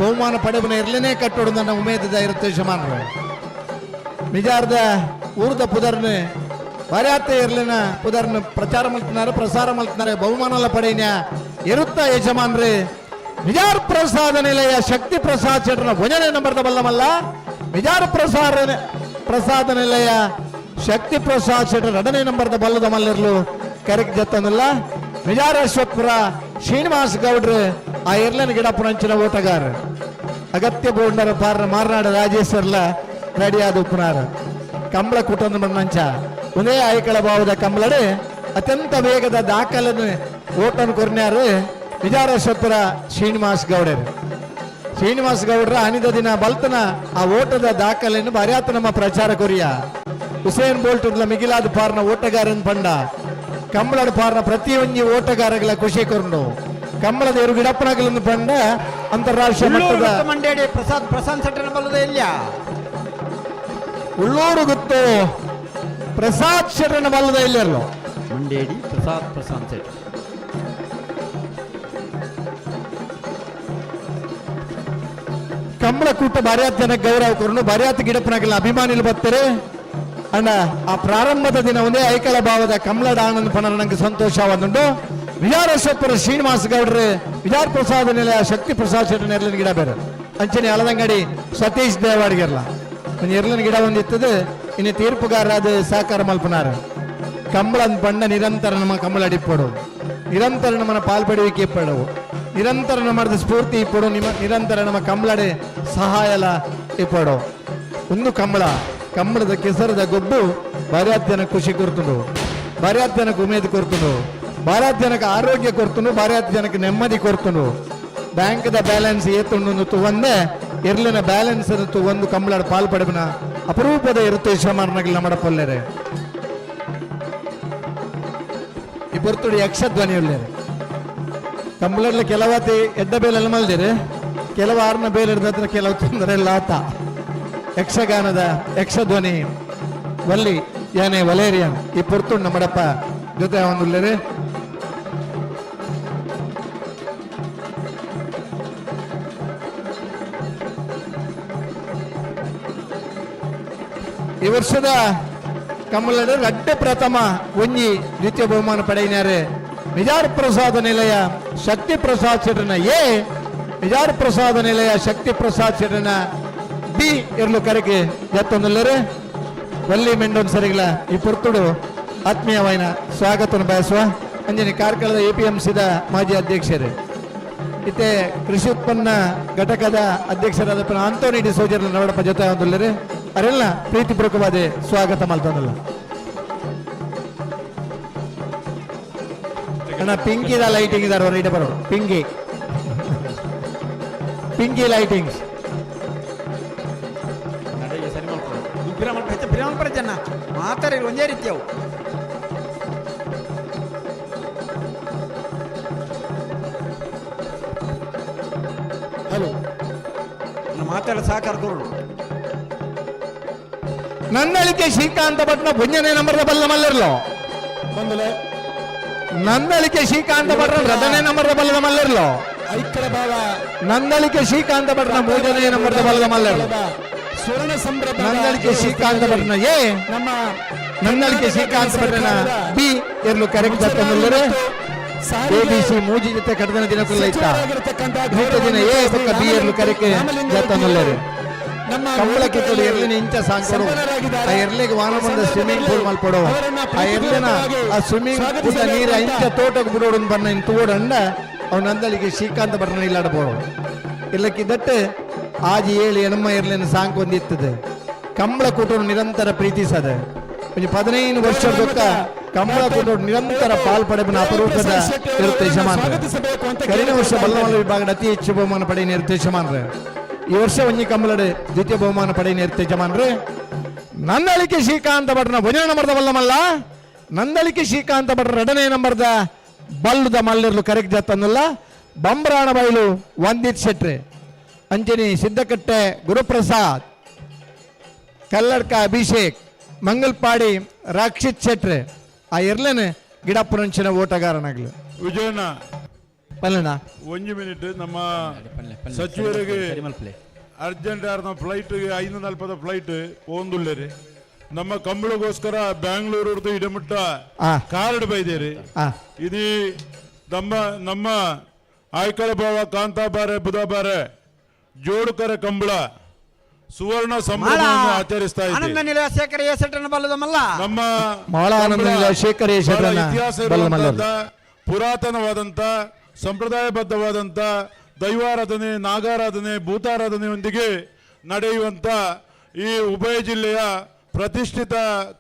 ಬಹುಮಾನ ಪಡೆಬನ ಇರ್ಲೇನೆ ಕಟ್ಟೋಡು ನನ್ನ ಉಮೇದದ ಇರುತ್ತೆ ಯಜಮಾನ್ರು. ನಿಜಾರ್ದ ಊರ್ದ ಪುದರ್ನ ಬಾರ್ಯಾತ ಇರ್ಲಿನ ಪುದರ್ನ ಪ್ರಚಾರ ಮಲ್ತಿನಾರೆ, ಪ್ರಸಾರ ಮಲ್ತಿನಾರೆ, ಬಹುಮಾನಲ್ಲ ಪಡೆಯ ಇರುತ್ತ ಯಜಮಾನ್ರಿ. ನಿಜಾರ್ ಪ್ರಸಾದ ನಿಲಯ ಶಕ್ತಿ ಪ್ರಸಾದ್ ಶೆಟ್ಟರ್ನ ಒಂದನೇ ನಂಬರ್ದ ಬಲ್ಲಮಲ್ಲ. ನಿಜಾರ್ ಪ್ರಸಾದ ನಿಲಯ ಶಕ್ತಿ ಪ್ರಸಾದ್ ಶೆಟ್ಟರ್ ಎರಡನೇ ನಂಬರ್ದ ಬಲ್ಲದ ಮಲ್ಲಿರ್ಲು ಕರೆಕ್ಟ್ ಜತ್ತನಲ್ಲ. ನಿಜಾರ್ ಅಶ್ವತ್ಪುರ ಶ್ರೀನಿವಾಸ್ ಗೌಡ್ರು ಆ ಎರ್ಲನ ಗಿಡ ಪುನಂಚಿನ ಓಟಗಾರ. ಅಗತ್ಯ ಬೋಂಡರ ಪಾರ್ನ ಮಾರ್ನಾಡ ರಾಜೇಶ್ವರ್ಲ ರೆಡಿಯಾದ ಉಪ್ಪುನಾರ ಕಂಬಳ ಕೂಟಂದ ಮಣ್ಣಂಚ ಒಂದೇ ಆಯ್ಕಳ ಭಾವದ ಕಂಬಳಡೆ ಅತ್ಯಂತ ವೇಗದ ದಾಖಲನ್ನು ಓಟನ್ನು ಕೊರ್ನ್ಯಾರು ವಿಜಾರಶ್ವತ್ಪುರ ಶ್ರೀನಿವಾಸ್ ಗೌಡರು. ಶ್ರೀನಿವಾಸ್ ಗೌಡರ ಅನಿದ ದಿನ ಬಲ್ತನ ಆ ಓಟದ ದಾಖಲೆಯನ್ನು ಬಾರ್ಯಾತ ನಮ್ಮ ಪ್ರಚಾರ ಕೊರಿಯ. ಹುಸೇನ್ ಬೋಲ್ಟ್ ಮಿಗಿಲಾದ ಪಾರ್ನ ಓಟಗಾರನ್ ಪಂಡ ಕಂಬಳದ ಪಾರ್ನ ಪ್ರತಿಯೊಂದು ಓಟಗಾರಗಳ ಖುಷಿ ಕೊರ್ನು ಕಂಬಳದ ಎರಡು ಗಿಡಪ್ಪನಗಳನ್ನು ಪಂಡ ಅಂತಾರಾಷ್ಟ್ರೀಯ ಮಟ್ಟದ ಮಂಡೇಡಿ ಪ್ರಸಾದ್ ಪ್ರಶಾಂತ್ ಶೆಟ್ಟರ್ ಬಲ್ಲದ ಇಲ್ಲ. ಉಳ್ಳೂರು ಗುತ್ತು ಪ್ರಸಾದ್ ಶೆಟ್ಟರ್ನ ಬಲ್ಲದ ಇಲ್ಲಿರಲು. ಮಂಡೇಡಿ ಪ್ರಸಾದ್ ಪ್ರಶಾಂತ್ ಶೆಟ್ಟರ್. ಕಂಬಳ ಕೂಟ ಬಾರ್ಯಾತ್ ಜನ ಗೌರವ ಕೊರನು ಬಾರ್ಯಾತ್ ಗಿಡಪ್ಪನಾಗಲ್ಲ ಅಭಿಮಾನಿలు ಬರ್ತಾರೆ. ಅಣ್ಣ ಆ ಪ್ರಾರಂಭದ ದಿನ ಒಂದೇ ಐಕಳ ಭಾವದ ಕಮಲಡ ಆನಂದ ಪಣ ನಂಗೆ ಸಂತೋಷವಾದುಂಟು. ವಿಜಾರಶ್ವಪುರ ಶ್ರೀನಿವಾಸ ಗೌಡ್ರು ವಿಜಾರ್ ಪ್ರಸಾದ ನಿಲಯ ಶಕ್ತಿ ಪ್ರಸಾದ್ ಶೆಟ್ಟರ್ ನೆರಳಿನ ಗಿಡ ಬೇರೆ ಅಂಚನೆ ಅಲದಂಗಡಿ ಸತೀಶ್ ದೇವಾಡಿಗೆರ್ಲ. ಒಂಜಿ ಎರ್ಲನ ಗಿಡ ಒಂದಿತ್ತದು ಇನ್ನು ತೀರ್ಪುಗಾರರಾದ ಸಹಕಾರ ಮಲ್ಪನಾರ. ಕಂಬಳನ್ ಪಂಡ ನಿರಂತರ ನಮ್ಮ ಕಂಬಳ ಅಡಿಪ್ಪಡು, ನಿರಂತರ ನಮ್ಮನ ಪಾಲ್ಪಡುವಿಕೆ ಇಪ್ಪಡು, ನಿರಂತರ ನಮ್ಮದ ಸ್ಫೂರ್ತಿ ಇಪ್ಪಡು, ನಿಮ್ಮ ನಿರಂತರ ನಮ್ಮ ಕಂಬಳಡೆ ಸಹಾಯಲ ಇಪ್ಪಡು. ಒಂದು ಕಂಬಳ, ಕಂಬಳದ ಕೆಸರದ ಗೊಬ್ಬು ಭಾರ್ಯಾತ್ಯನ ಖುಷಿ ಕೊರ್ತುಂಡು, ಭಾರ್ಯಾತ್ಯನಕ್ಕೆ ಉಮೇದು ಕೊರ್ತುಂಡು, ಭಾರತ ಆರೋಗ್ಯ ಕೊರ್ತುಂಡು, ಭಾರತ ಜನಕ್ಕೆ ನೆಮ್ಮದಿ ಕೊರ್ತುಂಡು. ಬ್ಯಾಂಕ್ದ ಬ್ಯಾಲೆನ್ಸ್ ಏತುಂಡು ತುವಂದೆ ಎರ್ಲಿನ ಬ್ಯಾಲೆನ್ಸ್ ಒಂದು ಕಂಬಳಾಡ ಪಾಲ್ ಪಡೆಬಿನ ಅಪರೂಪದ ಇರುತ್ತೆ ಯಶಮಾನಗಲ್ ನಮ್ಮಡ ಪೊಲ್ಲೆರೆ. ಈ ಪೊರ್ತುಡು ಯಕ್ಷಧ್ವನಿ ಉಳ್ಳೇರೆ. ಕಂಬಳಡ್ಲ ಕೆಲವಾತಿ ಎಡ್ಡ ಬೇಲೆಲ್ಲ ಮಲ್ದಿರಿ, ಕೆಲವು ಆರ್ನ ಬೇಲೆ ಹಿಡ್ದ ಕೆಲವು ತೊಂದರೆ ಎಲ್ಲ ಆತ. ಯಕ್ಷಗಾನದ ಯಕ್ಷಧ್ವನಿ ವಲ್ಲಿ ಯಾನೆ ವಲೇರಿಯನ್ ಈ ಪೊರ್ತುಡು ನಮ್ಮಡಪ್ಪ ಜೊತೆ ಒಂದು. ಈ ವರ್ಷದ ಕಮ್ಮಲಡ ರಡ್ಡೆ ಪ್ರಥಮ ಒಂಜಿ ದ್ವಿತೀಯ ಬಹುಮಾನ ಪಡೆಯಿನಾರೆ ಮಿಜಾರ್ ಪ್ರಸಾದ ನಿಲಯ ಶಕ್ತಿ ಪ್ರಸಾದ್ ಶೆಟ್ಟನ ಎ, ಮಿಜಾರ್ ಪ್ರಸಾದ ನಿಲಯ ಶಕ್ತಿ ಪ್ರಸಾದ್ ಶೆಟ್ಟನ ಬಿ ಇರ್ಲು ಕರೆಗೆ ಎತ್ತೊಂದುಲ್ಲರೆ. ವಲ್ಲಿ ಮೆಂಡೊನ್ ಸರಿಗಳ ಈ ಪೊರ್ತುಡು ಆತ್ಮೀಯವಾಯಿನ ಸ್ವಾಗತವನ್ನು ಬಯಸುವ ಅಂಜನಿ ಕಾರ್ಕಳದ ಎ ಪಿ ಎಂ ಸಿದ ಮಾಜಿ ಅಧ್ಯಕ್ಷರು ಇತ್ತೆ ಕೃಷಿ ಉತ್ಪನ್ನ ಘಟಕದ ಅಧ್ಯಕ್ಷರಾದ ಆಂಟೋನಿ ಡಿ ಸೋಜರ್ ನವಡಪ್ಪ ಜೊತೆ ಒಂದುಲ್ಲರೆ ಅರೆಲ್ಲ ಪ್ರೀತಿಪೂರ್ವಕವಾದ ಸ್ವಾಗತ ಮಲ್ತೊಂದಲ್ಲ. ಅಣ್ಣ ಪಿಂಕಿದ ಲೈಟಿಂಗ್ ಇದಾರೆ ಹೊರಗೆ ಬರೋ ಪಿಂಕಿ ಪಿಂಕಿ ಲೈಟಿಂಗ್ಸ್. ಜನ ಮಾತಾರೆ ಒಂದೇ ರೀತಿ ಅವು. ಹಲೋ ಮಾತಾಡ ಸಾಕಾರ ಕೊರಡು. ನಂದಳಿಕೆ ಶ್ರೀಕಾಂತ ಭಟ್ನ ಪುಣ್ಯನೇ ನಂಬರ್ದ ಬಲ್ಲ ಮಲ್ಲರ್ಲೋ. ನಂದಳಿಕೆ ಶ್ರೀಕಾಂತ ಭಟ್ನ ರದನೇ ನಂಬರ್ದ ಬಲ್ಲದ ಮಲ್ಲರ್ಲೋ. ನಂದಳಿಕೆ ಶ್ರೀಕಾಂತ ಭಟ್ನ ಮೂರನೇ ನಂಬರ್ದ ಬಲ್ಲದ ಮಲ್ಲರ್ಲೋ. ಸುವರ್ಣ ಸಂಭ್ರಮ ನಂದಳಿಕೆ ಶ್ರೀಕಾಂತ ಭಟ್ನ ಎ, ನಮ್ಮ ನಂದಳಿಕೆ ಶ್ರೀಕಾಂತ ಭಟ್ನ ಬಿ ಇರ್ಲು ಕರೆಕ್ಟ್ ದತ್ತಂದ್ರೆ ಎ ಬಿ ಸಿ ಮೂಜಿ ಜೊತೆ ಕಡದನ ದಿನಕ್ಕಲ್ಲ ಇತ್ತ ದಿನ ಎ ಪಕ್ಕ ಬಿ ಇರ್ಲು ಕರೆಕ್ಟ್ ದತ್ತಂದ್ರೆ. ಕಂಬಳ ಕಿತ್ತೋಡು ಎರ್ಲಿನ ಇಂಚ ಸಾಂಕೊಡು, ಆ ಎರ್ಲಿಗೆ ವಾನ ಬಂದ ಸ್ವಿಮ್ಮಿಂಗ್ ಪೂಲ್ ಮಲ್ಪಡು, ಆ ಎರ್ಲಿನ ಆ ಸ್ವಿಮ್ಮಿಂಗ್ ಪೂಲ್ ನೀರ ಇಂಚ ತೋಟಕ್ಕೆ ಬಿಡೋಡು ಬನ್ನ ಇನ್ ತೋಡಂಡ ಅವ್ನ ನಂದಳಿಗೆ ಶ್ರೀಕಾಂತ ಭಟ್ನ ಇಲ್ಲಾಡಬೋಡು. ಇಲ್ಲಕ್ಕಿದ್ದಟ್ಟು ಆಜಿ ಏಳು ಎಣಮ್ಮ ಎರ್ಲಿನ ಸಾಂಕ್ ಒಂದಿತ್ತದೆ. ಕಂಬಳ ಕೂಟೋಡು ನಿರಂತರ ಪ್ರೀತಿಸದೆ ಒಂಜಿ 15 ವರ್ಷ ದೊಕ್ಕ ಕಂಬಳ ಕೂಟೋಡು ನಿರಂತರ ಪಾಲ್ ಪಡೆಬನ ಅಪರೂಪದ ಇರುತ್ತೆ ಯಜಮಾನ್ರೆ. ಕರಿನ ವರ್ಷ ಬಲ್ಲಮಲ್ಲ ವಿಭಾಗದ ಅತಿ ಹೆಚ್ಚು ಬಹುಮಾನ ಪಡೆಯ ಇರುತ್ತೆ ಯಜಮಾನ್ರೆ. ಈ ವರ್ಷ ಒಂಜಿ ಕಂಬಳಡೆ ದ್ವಿತೀಯ ಬಹುಮಾನ ಪಡೆಯ ಇರುತ್ತೆ ಯಜಮಾನ್ರೆ. ನಂದಳಿಕೆ ಶ್ರೀಕಾಂತ ಭಟ್ನ ಒಂಜನೇ ನಂಬರ್ದ ಬಲ್ಲಮಲ್ಲ, ನಂದಳಿಕೆ ಶ್ರೀಕಾಂತ ಭಟ್ರ ಎರಡನೇ ನಂಬರ್ದ ಬಲ್ಲುದ ಮಲ್ಲಿರ್ಲು ಕರೆಕ್ಟ್ ಜತ್ತನ್ನಲ್ಲ. ಬಂಬ್ರಾಣ ಬೈಲು ವಂದಿತ್ ಶೆಟ್ರೆ, ಅಂಜನಿ ಸಿದ್ದಕಟ್ಟೆ ಗುರುಪ್ರಸಾದ್, ಕಲ್ಲಡ್ಕ ಅಭಿಷೇಕ್, ಮಂಗಲ್ಪಾಡಿ ರಾಕ್ಷಿತ್ ಶೆಟ್ರೆ ಆ ಎರ್ಲೇನೆ ಗಿಡಪ್ಪನಂಚಿನ ಓಟಗಾರನಾಗ್ಲು. ವಿಜಯಣ್ಣ ಪಲ್ಲಣ್ಣ ಒಂಜಿ ಮಿನಿಟ್ ನಮ್ಮ ಸಚಿವರಿಗೆ ಅರ್ಜೆಂಟ್ ಆರ್ನ ಫ್ಲೈಟ್ 5:40 ಫ್ಲೈಟ್ ಪೋಂದುಲ್ಲೇರಿ. ನಮ್ಮ ಕಂಬಳಗೋಸ್ಕರ ಬ್ಯಾಂಗ್ಳೂರು ಇಡಮುಟ್ಟ ಕಾರ್ಡ್ ಬೈದೇರಿ. ಇದು ನಮ್ಮ ನಮ್ಮ ಆಯ್ಕಳ ಭಾವ ಕಾಂತಾಬಾರೆ ಬುಧಬಾರೆ ಜೋಡುಕರ ಕಂಬಳ ಸುವರ್ಣ ಸಂಭ್ರಮವನ್ನು ಆಚರಿಸ್ತಾ ಆನಂದ ಇದ್ದೀವಿ. ನಿಲಯ ಶೇಖರ ಎಸೆಟನ ಬಲ್ಲದಮಲ್ಲ. ನಮ್ಮ ಮಾಳ ಆನಂದ ನಿಲಯ ಶೇಖರ ಎಸೆಟನ ಬಹಳ ಇತಿಹಾಸ ಬಲ್ಲದಮಲ್ಲ. ಇರುವಂತಹ ಪುರಾತನವಾದಂತ ಸಂಪ್ರದಾಯಬದ್ಧವಾದಂತ ದೈವಾರಾಧನೆ, ನಾಗಾರಾಧನೆ, ಭೂತಾರಾಧನೆಯೊಂದಿಗೆ ನಡೆಯುವಂತ ಈ ಉಭಯ ಜಿಲ್ಲೆಯ ಪ್ರತಿಷ್ಠಿತ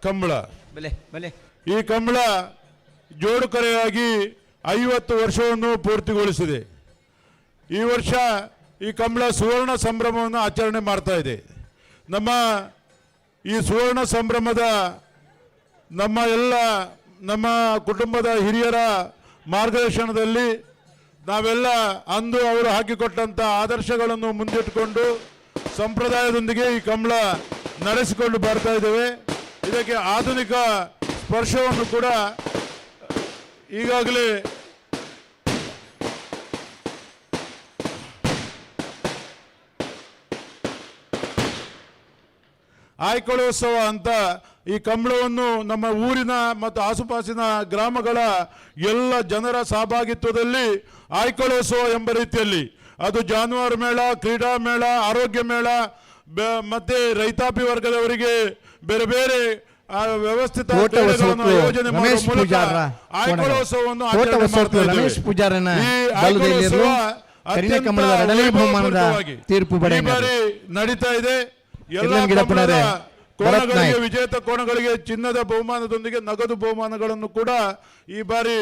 ಕಂಬಳ. ಬಲೆ ಬಲೆ. ಈ ಕಂಬಳ ಜೋಡುಕರೆಯಾಗಿ 50 ವರ್ಷವನ್ನು ಪೂರ್ತಿಗೊಳಿಸಿದೆ. ಈ ವರ್ಷ ಈ ಕಂಬಳ ಸುವರ್ಣ ಸಂಭ್ರಮವನ್ನು ಆಚರಣೆ ಮಾಡ್ತಾ ಇದೆ. ನಮ್ಮ ಈ ಸುವರ್ಣ ಸಂಭ್ರಮದ ನಮ್ಮ ಎಲ್ಲ ನಮ್ಮ ಕುಟುಂಬದ ಹಿರಿಯರ ಮಾರ್ಗದರ್ಶನದಲ್ಲಿ ನಾವೆಲ್ಲ ಅಂದು ಅವರು ಹಾಕಿಕೊಟ್ಟಂಥ ಆದರ್ಶಗಳನ್ನು ಮುಂದಿಟ್ಟುಕೊಂಡು ಸಂಪ್ರದಾಯದೊಂದಿಗೆ ಈ ಕಂಬಳ ನಡೆಸಿಕೊಂಡು ಬರ್ತಾ ಇದ್ದೇವೆ. ಇದಕ್ಕೆ ಆಧುನಿಕ ಸ್ಪರ್ಶವನ್ನು ಕೂಡ ಈಗಾಗಲೇ ಆಯ್ಕೊಳ್ಳೋತ್ಸವ ಅಂತ ಈ ಕಂಬಳವನ್ನು ನಮ್ಮ ಊರಿನ ಮತ್ತು ಆಸುಪಾಸಿನ ಗ್ರಾಮಗಳ ಎಲ್ಲ ಜನರ ಸಹಭಾಗಿತ್ವದಲ್ಲಿ ಆಯ್ಕೊಳ್ಳೋತ್ಸವ ಎಂಬ ರೀತಿಯಲ್ಲಿ ಅದು ಜಾನುವಾರು ಮೇಳ, ಕ್ರೀಡಾ ಮೇಳ, ಆರೋಗ್ಯ ಮೇಳ, ಮತ್ತೆ ರೈತಾಪಿ ವರ್ಗದವರಿಗೆ ಬೇರೆ ಬೇರೆ ವ್ಯವಸ್ಥಿತ ಆಯೋಜನೆ ಮಾಡುವ ಮೂಲಕ ಆಯ್ಕೊಳ್ಳೋತ್ಸವವನ್ನು ಆಚರಣೆ ಮಾಡ್ತಾ ಇದ್ದೇವೆ. ರಮೇಶ್ ಪೂಜಾರನ ಈ ಆಯ್ಕೊಳ್ಳೋತ್ಸವ ಅತ್ಯಂತ ಬಹುಮಾನದ ತೀರ್ಪು ಈ ಬಾರಿ ನಡೀತಾ ಇದೆ. ಎಲ್ಲ ಗಿಡಪ್ಪನವರೇ, ಭರತ್ ಕೋಣಗಳಿಗೆ, ನಾಯ್ಕ್. ವಿಜೇತ ಕೋಣಗಳಿಗೆ ಚಿನ್ನದ ಬಹುಮಾನದೊಂದಿಗೆ ನಗದು ಬಹುಮಾನಗಳನ್ನು ಕೂಡ ಈ ಬಾರಿ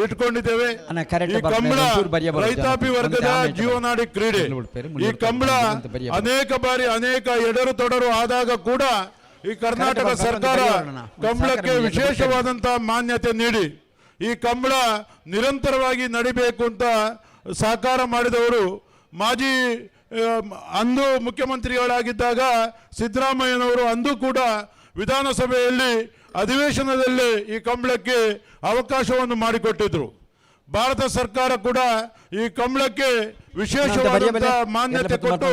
ಇಟ್ಕೊಂಡಿದ್ದೇವೆ. ಅಣ್ಣ, correct ಈ ಬರ್ತಾರೆ. ಕಂಬಳ ಒಂಚೂರು ಬರಿಯ ಬರುತ್ತೆ. ರೈತಾಪಿ ವರ್ಗದ ಒಂದು ಆಮೇಲೆ ಜೀವನಾಡಿ ಕ್ರೀಡೆ. ಬಿಡ್ತಾರೆ, ಈ ಕಂಬಳ ಅಂತ ಬರಿಯ ಬರುತ್ತೆ. ಅನೇಕ ಬಾರಿ ಅನೇಕ ಎಡರು ತೊಡರು ಆದಾಗ ಕೂಡ ಈ ಕರ್ನಾಟಕ ಬರ್ತಾರೆ, ಸರ್ಕಾರ ಬರಿಯ ಬರೋಣ. ಒಂದು ಕಂಬಳಕ್ಕೆ ಸಾಕಾರ ಬರಿಯ ವಿಶೇಷವಾದಂತಹ ಮಾನ್ಯತೆ ನೀಡಿ ಈ ಕಂಬಳ ನಿರಂತರವಾಗಿ ನಡಿಬೇಕು ಅಂತ ಸಹಕಾರ ಮಾಡಿದವರು ಮಾಜಿ ಅಂದು ಮುಖ್ಯಮಂತ್ರಿಗಳಾಗಿದ್ದಾಗ ಸಿದ್ದರಾಮಯ್ಯನವರು ಅಂದು ಕೂಡ ವಿಧಾನಸಭೆಯಲ್ಲಿ ಅಧಿವೇಶನದಲ್ಲಿ ಈ ಕಂಬಳಕ್ಕೆ ಅವಕಾಶವನ್ನು ಮಾಡಿಕೊಟ್ಟಿದ್ರು. ಭಾರತ ಸರ್ಕಾರ ಕೂಡ ಈ ಕಂಬಳಕ್ಕೆ ವಿಶೇಷವಾದಂತಹ ಮಾನ್ಯತೆ ಕೊಟ್ಟು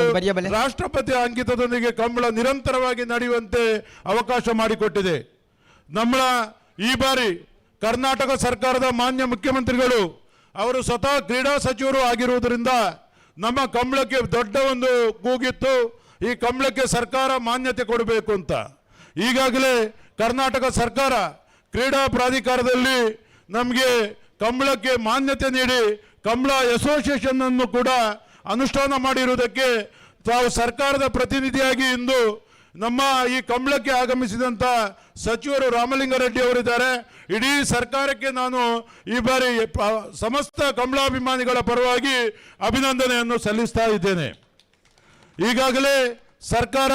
ರಾಷ್ಟ್ರಪತಿ ಅಂಕಿತದೊಂದಿಗೆ ಕಂಬಳ ನಿರಂತರವಾಗಿ ನಡೆಯುವಂತೆ ಅವಕಾಶ ಮಾಡಿಕೊಟ್ಟಿದೆ. ನಮ್ಮ ಈ ಬಾರಿ ಕರ್ನಾಟಕ ಸರ್ಕಾರದ ಮಾನ್ಯ ಮುಖ್ಯಮಂತ್ರಿಗಳು ಅವರು ಸ್ವತಃ ಕ್ರೀಡಾ ಸಚಿವರು ಆಗಿರುವುದರಿಂದ ನಮ್ಮ ಕಂಬಳಕ್ಕೆ ದೊಡ್ಡ ಒಂದು ಕೂಗಿತ್ತು, ಈ ಕಂಬಳಕ್ಕೆ ಸರ್ಕಾರ ಮಾನ್ಯತೆ ಕೊಡಬೇಕು ಅಂತ. ಈಗಾಗಲೇ ಕರ್ನಾಟಕ ಸರ್ಕಾರ ಕ್ರೀಡಾ ಪ್ರಾಧಿಕಾರದಲ್ಲಿ ನಮಗೆ ಕಂಬಳಕ್ಕೆ ಮಾನ್ಯತೆ ನೀಡಿ ಕಂಬಳ ಅಸೋಸಿಯೇಷನ್ ಅನ್ನು ಕೂಡ ಅನುಷ್ಠಾನ ಮಾಡಿರುವುದಕ್ಕೆ ತಾವು ಸರ್ಕಾರದ ಪ್ರತಿನಿಧಿಯಾಗಿ ಇಂದು ನಮ್ಮ ಈ ಕಂಬಳಕ್ಕೆ ಆಗಮಿಸಿದಂಥ ಸಚಿವರು ರಾಮಲಿಂಗಾರೆಡ್ಡಿ ಅವರಿದ್ದಾರೆ. ಇಡೀ ಸರ್ಕಾರಕ್ಕೆ ನಾನು ಈ ಬಾರಿ ಸಮಸ್ತ ಕಂಬಳಾಭಿಮಾನಿಗಳ ಪರವಾಗಿ ಅಭಿನಂದನೆಯನ್ನು ಸಲ್ಲಿಸ್ತಾ ಇದ್ದೇನೆ. ಈಗಾಗಲೇ ಸರ್ಕಾರ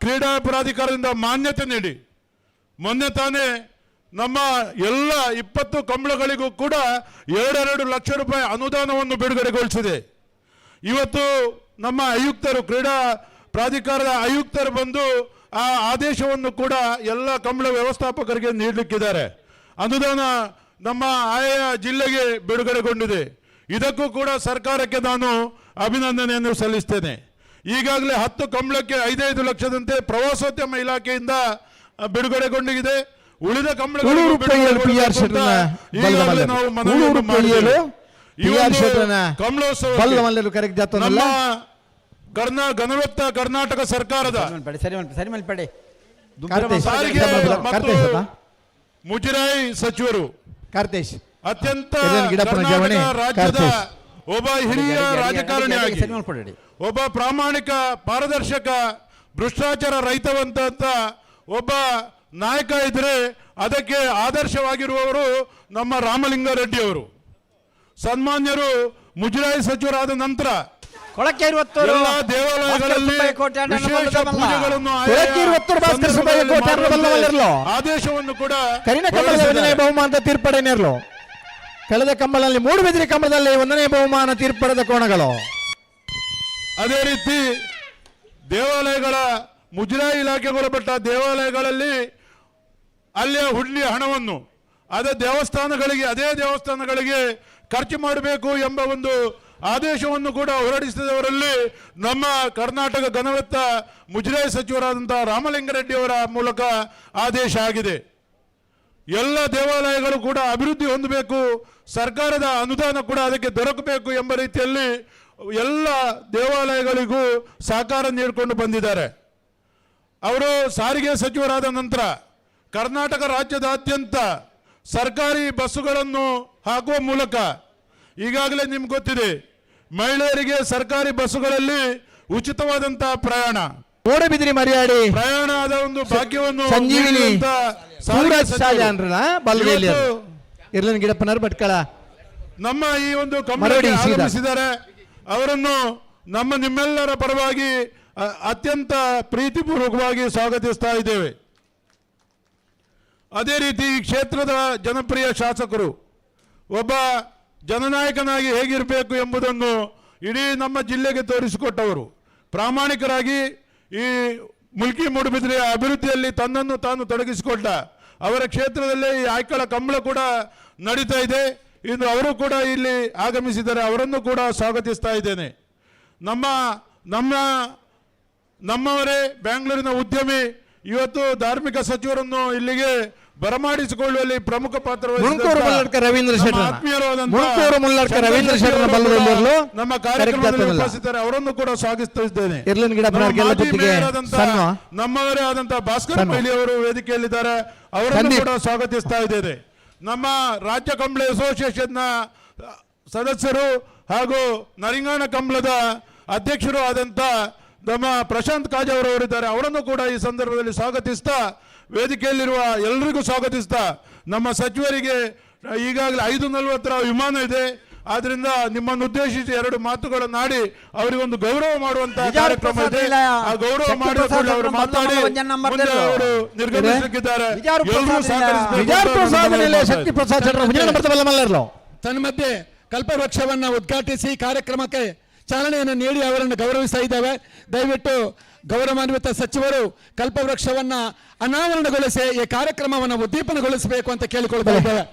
ಕ್ರೀಡಾ ಪ್ರಾಧಿಕಾರದಿಂದ ಮಾನ್ಯತೆ ನೀಡಿ ಮೊನ್ನೆ ತಾನೇ ನಮ್ಮ ಎಲ್ಲ 20 ಕಂಬಳಗಳಿಗೂ ಕೂಡ 2-2 ಲಕ್ಷ ರೂಪಾಯಿ ಅನುದಾನವನ್ನು ಬಿಡುಗಡೆಗೊಳಿಸಿದೆ. ಇವತ್ತು ನಮ್ಮ ಆಯುಕ್ತರು, ಕ್ರೀಡಾ ಪ್ರಾಧಿಕಾರದ ಆಯುಕ್ತರು ಬಂದು ಆ ಆದೇಶವನ್ನು ಕೂಡ ಎಲ್ಲ ಕಂಬಳ ವ್ಯವಸ್ಥಾಪಕರಿಗೆ ನೀಡಲಿಕ್ಕಿದ್ದಾರೆ. ಅನುದಾನ ನಮ್ಮ ಆಯಾ ಜಿಲ್ಲೆಗೆ ಬಿಡುಗಡೆಗೊಂಡಿದೆ. ಇದಕ್ಕೂ ಕೂಡ ಸರ್ಕಾರಕ್ಕೆ ನಾನು ಅಭಿನಂದನೆಯನ್ನು ಸಲ್ಲಿಸ್ತೇನೆ. ಈಗಾಗಲೇ 10 ಕಂಬಳಕ್ಕೆ 5-5 ಲಕ್ಷದಂತೆ ಪ್ರವಾಸೋದ್ಯಮ ಇಲಾಖೆಯಿಂದ ಬಿಡುಗಡೆಗೊಂಡಿದೆ. ಉಳಿದ ಕಂಬಳಗಳಿಗೂ ಈಗಾಗಲೇ ನಾವು ಮನವಿಯನ್ನು ಮಾಡಿದ್ದೇವೆ. ಈ ಒಂದು ಕಂಬಳೋತ್ಸವಕ್ಕೆ ನಮ್ಮ ಘನವೆತ್ತ ಕರ್ನಾಟಕ ಸರ್ಕಾರದ ಸಾರಿಗೆ ಮತ್ತು ಮುಜರಾಯಿ ಸಚಿವರು ಅತ್ಯಂತ ಕರ್ನಾಟಕ ರಾಜ್ಯದ ಒಬ್ಬ ಹಿರಿಯ ರಾಜಕಾರಣಿಯಾಗಿ, ಒಬ್ಬ ಪ್ರಾಮಾಣಿಕ, ಪಾರದರ್ಶಕ, ಭ್ರಷ್ಟಾಚಾರ ರಹಿತವಂತ ಒಬ್ಬ ನಾಯಕ ಇದ್ರೆ ಅದಕ್ಕೆ ಆದರ್ಶವಾಗಿರುವವರು ನಮ್ಮ ರಾಮಲಿಂಗಾರೆಡ್ಡಿ ಅವರು. ಸನ್ಮಾನ್ಯರು ಮುಜರಾಯಿ ಸಚಿವರಾದ ನಂತರ ಎಲ್ಲ ದೇವಾಲಯಗಳಲ್ಲಿ ವಿಶೇಷ ಪೂಜೆಗಳನ್ನು ಆದೇಶವನ್ನು ಕೂಡ ಬಹುಮಾನದ ತೀರ್ಪಡೆನೇರ್ಲು. ಕಳೆದ ಕಂಬಳದಲ್ಲಿ ಮೂಡುಬಿದಿರೆ ಕಂಬಳದಲ್ಲಿ 1ನೇ ಬಹುಮಾನ ತೀರ್ಪಡೆದ ಕೋಣಗಳು. ಅದೇ ರೀತಿ ದೇವಾಲಯಗಳ ಮುಜರಾಯಿ ಇಲಾಖೆಗೊಳಪಟ್ಟ ದೇವಾಲಯಗಳಲ್ಲಿ ಅಲ್ಲಿಯ ಹುಂಡಿ ಹಣವನ್ನು ಅದೇ ದೇವಸ್ಥಾನಗಳಿಗೆ ಖರ್ಚು ಮಾಡಬೇಕು ಎಂಬ ಒಂದು ಆದೇಶವನ್ನು ಕೂಡ ಹೊರಡಿಸಿದವರಲ್ಲಿ ನಮ್ಮ ಕರ್ನಾಟಕ ಘನವೆತ್ತ ಮುಜರಾಯಿ ಸಚಿವರಾದಂಥ ರಾಮಲಿಂಗಾರೆಡ್ಡಿ ಅವರ ಮೂಲಕ ಆದೇಶ ಆಗಿದೆ. ಎಲ್ಲ ದೇವಾಲಯಗಳು ಕೂಡ ಅಭಿವೃದ್ಧಿ ಹೊಂದಬೇಕು, ಸರ್ಕಾರದ ಅನುದಾನ ಕೂಡ ಅದಕ್ಕೆ ದೊರಕಬೇಕು ಎಂಬ ರೀತಿಯಲ್ಲಿ ಎಲ್ಲ ದೇವಾಲಯಗಳಿಗೂ ಸಹಕಾರ ನೀಡಿಕೊಂಡು ಬಂದಿದ್ದಾರೆ. ಅವರು ಸಾರಿಗೆ ಸಚಿವರಾದ ನಂತರ ಕರ್ನಾಟಕ ರಾಜ್ಯದಾದ್ಯಂತ ಸರ್ಕಾರಿ ಬಸ್ಸುಗಳನ್ನು ಹಾಕುವ ಮೂಲಕ ಈಗಾಗಲೇ ನಿಮ್ಗೆ ಗೊತ್ತಿದೆ, ಮಹಿಳೆಯರಿಗೆ ಸರ್ಕಾರಿ ಬಸ್ಸುಗಳಲ್ಲಿ ಉಚಿತವಾದಂತಹ ಪ್ರಯಾಣ, ಮೂಡಬಿದಿರೆ ಮರ್ಯಾಡಿ ಪ್ರಯಾಣ ಆದ ಒಂದು ಭಾಗ್ಯವನ್ನು ಸಂಜೀವಿನಿ ಗಿಡಪ್ಪನವರು ಭಟ್ಕಳ ನಮ್ಮ ಈ ಒಂದು ಕಂಬಳಕ್ಕೆ ಆಗಮಿಸಿದ್ದಾರೆ. ಅವರನ್ನು ನಮ್ಮ ನಿಮ್ಮೆಲ್ಲರ ಪರವಾಗಿ ಅತ್ಯಂತ ಪ್ರೀತಿಪೂರ್ವಕವಾಗಿ ಸ್ವಾಗತಿಸ್ತಾ ಇದ್ದೇವೆ. ಅದೇ ರೀತಿ ಈ ಕ್ಷೇತ್ರದ ಜನಪ್ರಿಯ ಶಾಸಕರು ಒಬ್ಬ ಜನನಾಯಕನಾಗಿ ಹೇಗಿರಬೇಕು ಎಂಬುದನ್ನು ಇಡೀ ನಮ್ಮ ಜಿಲ್ಲೆಗೆ ತೋರಿಸಿಕೊಟ್ಟವರು. ಪ್ರಾಮಾಣಿಕರಾಗಿ ಈ ಮುಲ್ಕಿ ಮೂಡುಬಿದಿರೆಯ ಅಭಿವೃದ್ಧಿಯಲ್ಲಿ ತನ್ನನ್ನು ತಾನು ತೊಡಗಿಸಿಕೊಂಡ ಅವರ ಕ್ಷೇತ್ರದಲ್ಲೇ ಈ ಆಯ್ಕಳ ಕಂಬಳ ಕೂಡ ನಡೀತಾ ಇದೆ. ಇಂದು ಅವರು ಕೂಡ ಇಲ್ಲಿ ಆಗಮಿಸಿದ್ದಾರೆ, ಅವರನ್ನು ಕೂಡ ಸ್ವಾಗತಿಸ್ತಾ ಇದ್ದೇನೆ. ನಮ್ಮ ನಮ್ಮ ನಮ್ಮವರೇ ಬ್ಯಾಂಗ್ಳೂರಿನ ಉದ್ಯಮಿ ಇವತ್ತು ಧಾರ್ಮಿಕ ಸಚಿವರನ್ನು ಇಲ್ಲಿಗೆ ಬರಮಾಡಿಸಿಕೊಳ್ಳುವಲ್ಲಿ ಪ್ರಮುಖ ಪಾತ್ರ ಮುಣಕೂರು ಮುಲ್ಲಡ್ಕ ರವೀಂದ್ರ ನಮ್ಮ ಶೆಟ್ಟರನ್ನ. ಆತ್ಮೀಯರಾದಂತಹ ಮುಣಕೂರು ಮುಲ್ಲಡ್ಕ ರವೀಂದ್ರ ಶೆಟ್ಟರನ್ನ ಚಂದ್ರಶೇಖರ್ ಬಲ್ಲದ ಅವರು ಇರ್ಲು. ನಮ್ಮ ಕರೆಕ್ಟ್ ಕಾರ್ಯಕ್ರಮದಲ್ಲಿ ಆಗ್ತದಲ್ಲ. ಉಪಸ್ಥಿತರು, ಅವರನ್ನು ಕೂಡ ಸ್ವಾಗತಿಸ್ತಾ ಇದ್ದೇನೆ. ಇರ್ಲಿನ ಗಿಡ ನಮ್ಮ ಬರೋರ್ಗೆಲ್ಲ ಮಾಜಿ ಜೊತೆಗೆ ಮೇಯರ್ ಆದಂತಹ ಸಣ್ಣ. ನಮ್ಮವರೇ ಆದಂತಹ ಭಾಸ್ಕರ್ ಸಣ್ಣ. ಪೈಲಿ ಅವರು ವೇದಿಕೆಯಲ್ಲಿದ್ದಾರೆ, ಅವರನ್ನು ಸಂದೀಪ್. ಕೂಡ ಸ್ವಾಗತಿಸ್ತಾ ಇದ್ದೇನೆ. ನಮ್ಮ ರಾಜ್ಯ ಕಂಬಳ ಅಸೋಸಿಯೇಷನ್ನ ಸದಸ್ಯರು ಹಾಗೂ ನರಿಂಗಾಣ ಕಂಬಳದ ಅಧ್ಯಕ್ಷರು ಆದಂಥ ನಮ್ಮ ಪ್ರಶಾಂತ್ ಕಾಜಾವರವರಿದ್ದಾರೆ, ಅವರನ್ನು ಕೂಡ ಈ ಸಂದರ್ಭದಲ್ಲಿ ಸ್ವಾಗತಿಸ್ತಾ, ವೇದಿಕೆಯಲ್ಲಿರುವ ಎಲ್ಲರಿಗೂ ಸ್ವಾಗತಿಸ್ತಾ, ನಮ್ಮ ಸಚಿವರಿಗೆ ಈಗಾಗಲೇ 5:40 ವಿಮಾನ ಇದೆ, ಆದ್ರಿಂದ ನಿಮ್ಮನ್ನು ಉದ್ದೇಶಿಸಿ ಎರಡು ಮಾತುಗಳನ್ನು ಆಡಿ ಅವರಿಗೊಂದು ಗೌರವ ಮಾಡುವಂತಹ ವಿಜಯ ಕಾರ್ಯಕ್ರಮ ಇದೆ. ಪ್ರಸಾದ್ ಇಲ್ಲ. ಆ ಗೌರವ ಶಕ್ತಿ ಮಾಡಿದ ಪ್ರಸಾದ್ ಕೂಡಲೇ ಅವರು ಶೆಟ್ಟರ್ ಮಾತಾಡಿ ಮೊದಲ ನಂಬರ್ ಮುಂದೆ ಎರಡು. ಅವರು ನಿರ್ಗಮಿಸಲಿಕ್ಕಿದ್ದಾರೆ. ವಿಜಯ ಪ್ರಸಾದ್ ಎಲ್ಲರೂ ಇಲ್ಲ. ಸಹಕರಿಸಬೇಕು ವಿಜಯ ಅಂತ ಪ್ರಸಾದ್ ನಾನು ನಿಲಯ ಮನವಿ ಶಕ್ತಿ ಪ್ರಸಾದ್ ಶೆಟ್ಟರ್ ಮುಂದಿನ ನಂಬರ್ ಬಲ್ಲ ಮಲ್ಲರ್ಲು. ತನ್ಮಧ್ಯೆ ಕಲ್ಪವೃಕ್ಷವನ್ನು ಉದ್ಘಾಟಿಸಿ ಕಾರ್ಯಕ್ರಮಕ್ಕೆ ಚಾಲನೆಯನ್ನು ನೀಡಿ ಅವರನ್ನು ಗೌರವಿಸ್ತಾ ಇದ್ದೇವೆ. ದಯವಿಟ್ಟು ಗೌರವಾನ್ವಿತ ಸಚಿವರು ಕಲ್ಪವೃಕ್ಷವನ್ನು ಅನಾವರಣಗೊಳಿಸಿ ಈ ಕಾರ್ಯಕ್ರಮವನ್ನು ಉದ್ದೀಪನಗೊಳಿಸಬೇಕು ಅಂತ ಕೇಳಿಕೊಳ್ತಾ ಇದ್ದೇವೆ.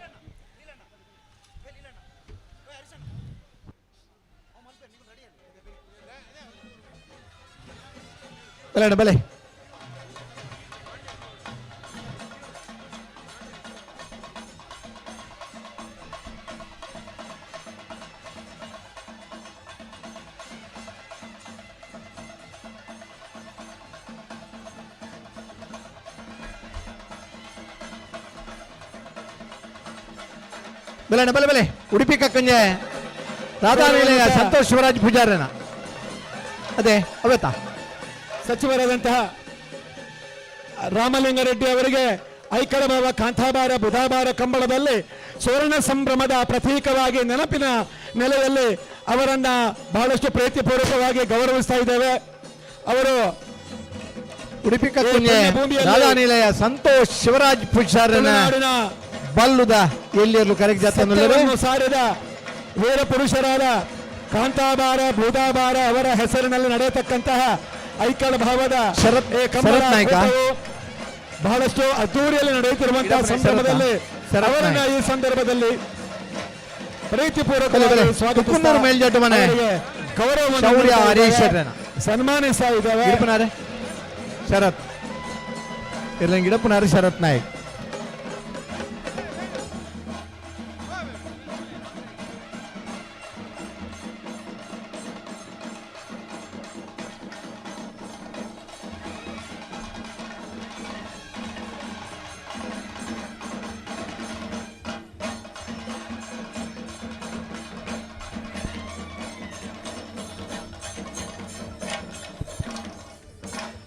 ಬಲೆ ಅಣ್ಣ, ಬಲೆ. ಬಲೆ ಅಣ್ಣ, ಬಲೆ ಬಲೆ. ಉಡುಪಿ ಕಕ್ಕಂಜೆ ರಾಧಾ ನಿಲಯ ಸಂತೋಷ್ ಶಿವರಾಜ್ ಪೂಜಾರನ ಅದೇ ಅವೇತಾ. ಸಚಿವರಾದಂತಹ ರಾಮಲಿಂಗಾರೆಡ್ಡಿ ಅವರಿಗೆ ಐಕಳಬಾವ ಕಾಂತಾಬಾರ ಬುಧಾಬಾರ ಕಂಬಳದಲ್ಲಿ ಸುವರ್ಣ ಸಂಭ್ರಮದ ಪ್ರತೀಕವಾಗಿ ನೆನಪಿನ ನೆಲೆಯಲ್ಲಿ ಅವರನ್ನ ಬಹಳಷ್ಟು ಪ್ರೀತಿಪೂರ್ವಕವಾಗಿ ಗೌರವಿಸ್ತಾ ಇದ್ದೇವೆ. ಅವರು ಉಡುಪಿ ಕಕ್ಕುಂಜೆ ಈ ಪುಣ್ಯಭೂಮಿಯಲ್ಲಿ ರಾಧಾ ನಿಲಯ ಸಂತೋಷ್ ಶಿವರಾಜ್ ಪೂಜಾರನ ತುಳುನಾಡಿನ ಬಲ್ಲುದ ಎಲ್ಲಿಯಲ್ಲೂ ಕರೆಕ್ಟ್ ಜಾತ ಸತ್ಯವನ್ನು ಸಾರಿದ ವೀರ ಪುರುಷರಾದ ಕಾಂತಾಬಾರ ಬೂದಾಬಾರ ಅವರ ಹೆಸರಿನಲ್ಲಿ ನಡೆಯತಕ್ಕಂತಹ ಐಕಳ ಭಾವದ ಈ ಕಂಬಳ ಶರತ್ ನಾಯ್ಕ. ಕೂಟವು ಬಹಳಷ್ಟು ಅದ್ದೂರಿಯಲ್ಲಿ ನಡೆಯುತ್ತಿರುವಂತಹ ಶರತ್ ಸಂದರ್ಭದಲ್ಲಿ ಶರತ್ ಅವರನ್ನ ನಾಯ್ಕ. ಈ ಸಂದರ್ಭದಲ್ಲಿ ಪ್ರೀತಿಪೂರ್ವಕವಾಗಿ ಬಲೆ, ಬಲೆ. ಸ್ವಾಗತಿಸ್ತಾ ತುಕ್ಕುಂದೂರು ಮೇಲ್ಜಡ್ಡು ಮನೆ. ಅವರಿಗೆ ಗೌರವವನ್ನು ಶೌರ್ಯ ನೀಡ್ತಾ ಇದ್ದೇವೆ. ಹರೀಶ್ ಶೆಟ್ಟರನ್ನ. ಸನ್ಮಾನಿಸ್ತಾ ಇದ್ದೇವೆ. ಗಿಡಪನಾರೆ ಶರತ್ ಇರ್ಲಂಗ್ ಗಿಡಪನಾರೆ ಶರತ್ ನಾಯ್ಕ್.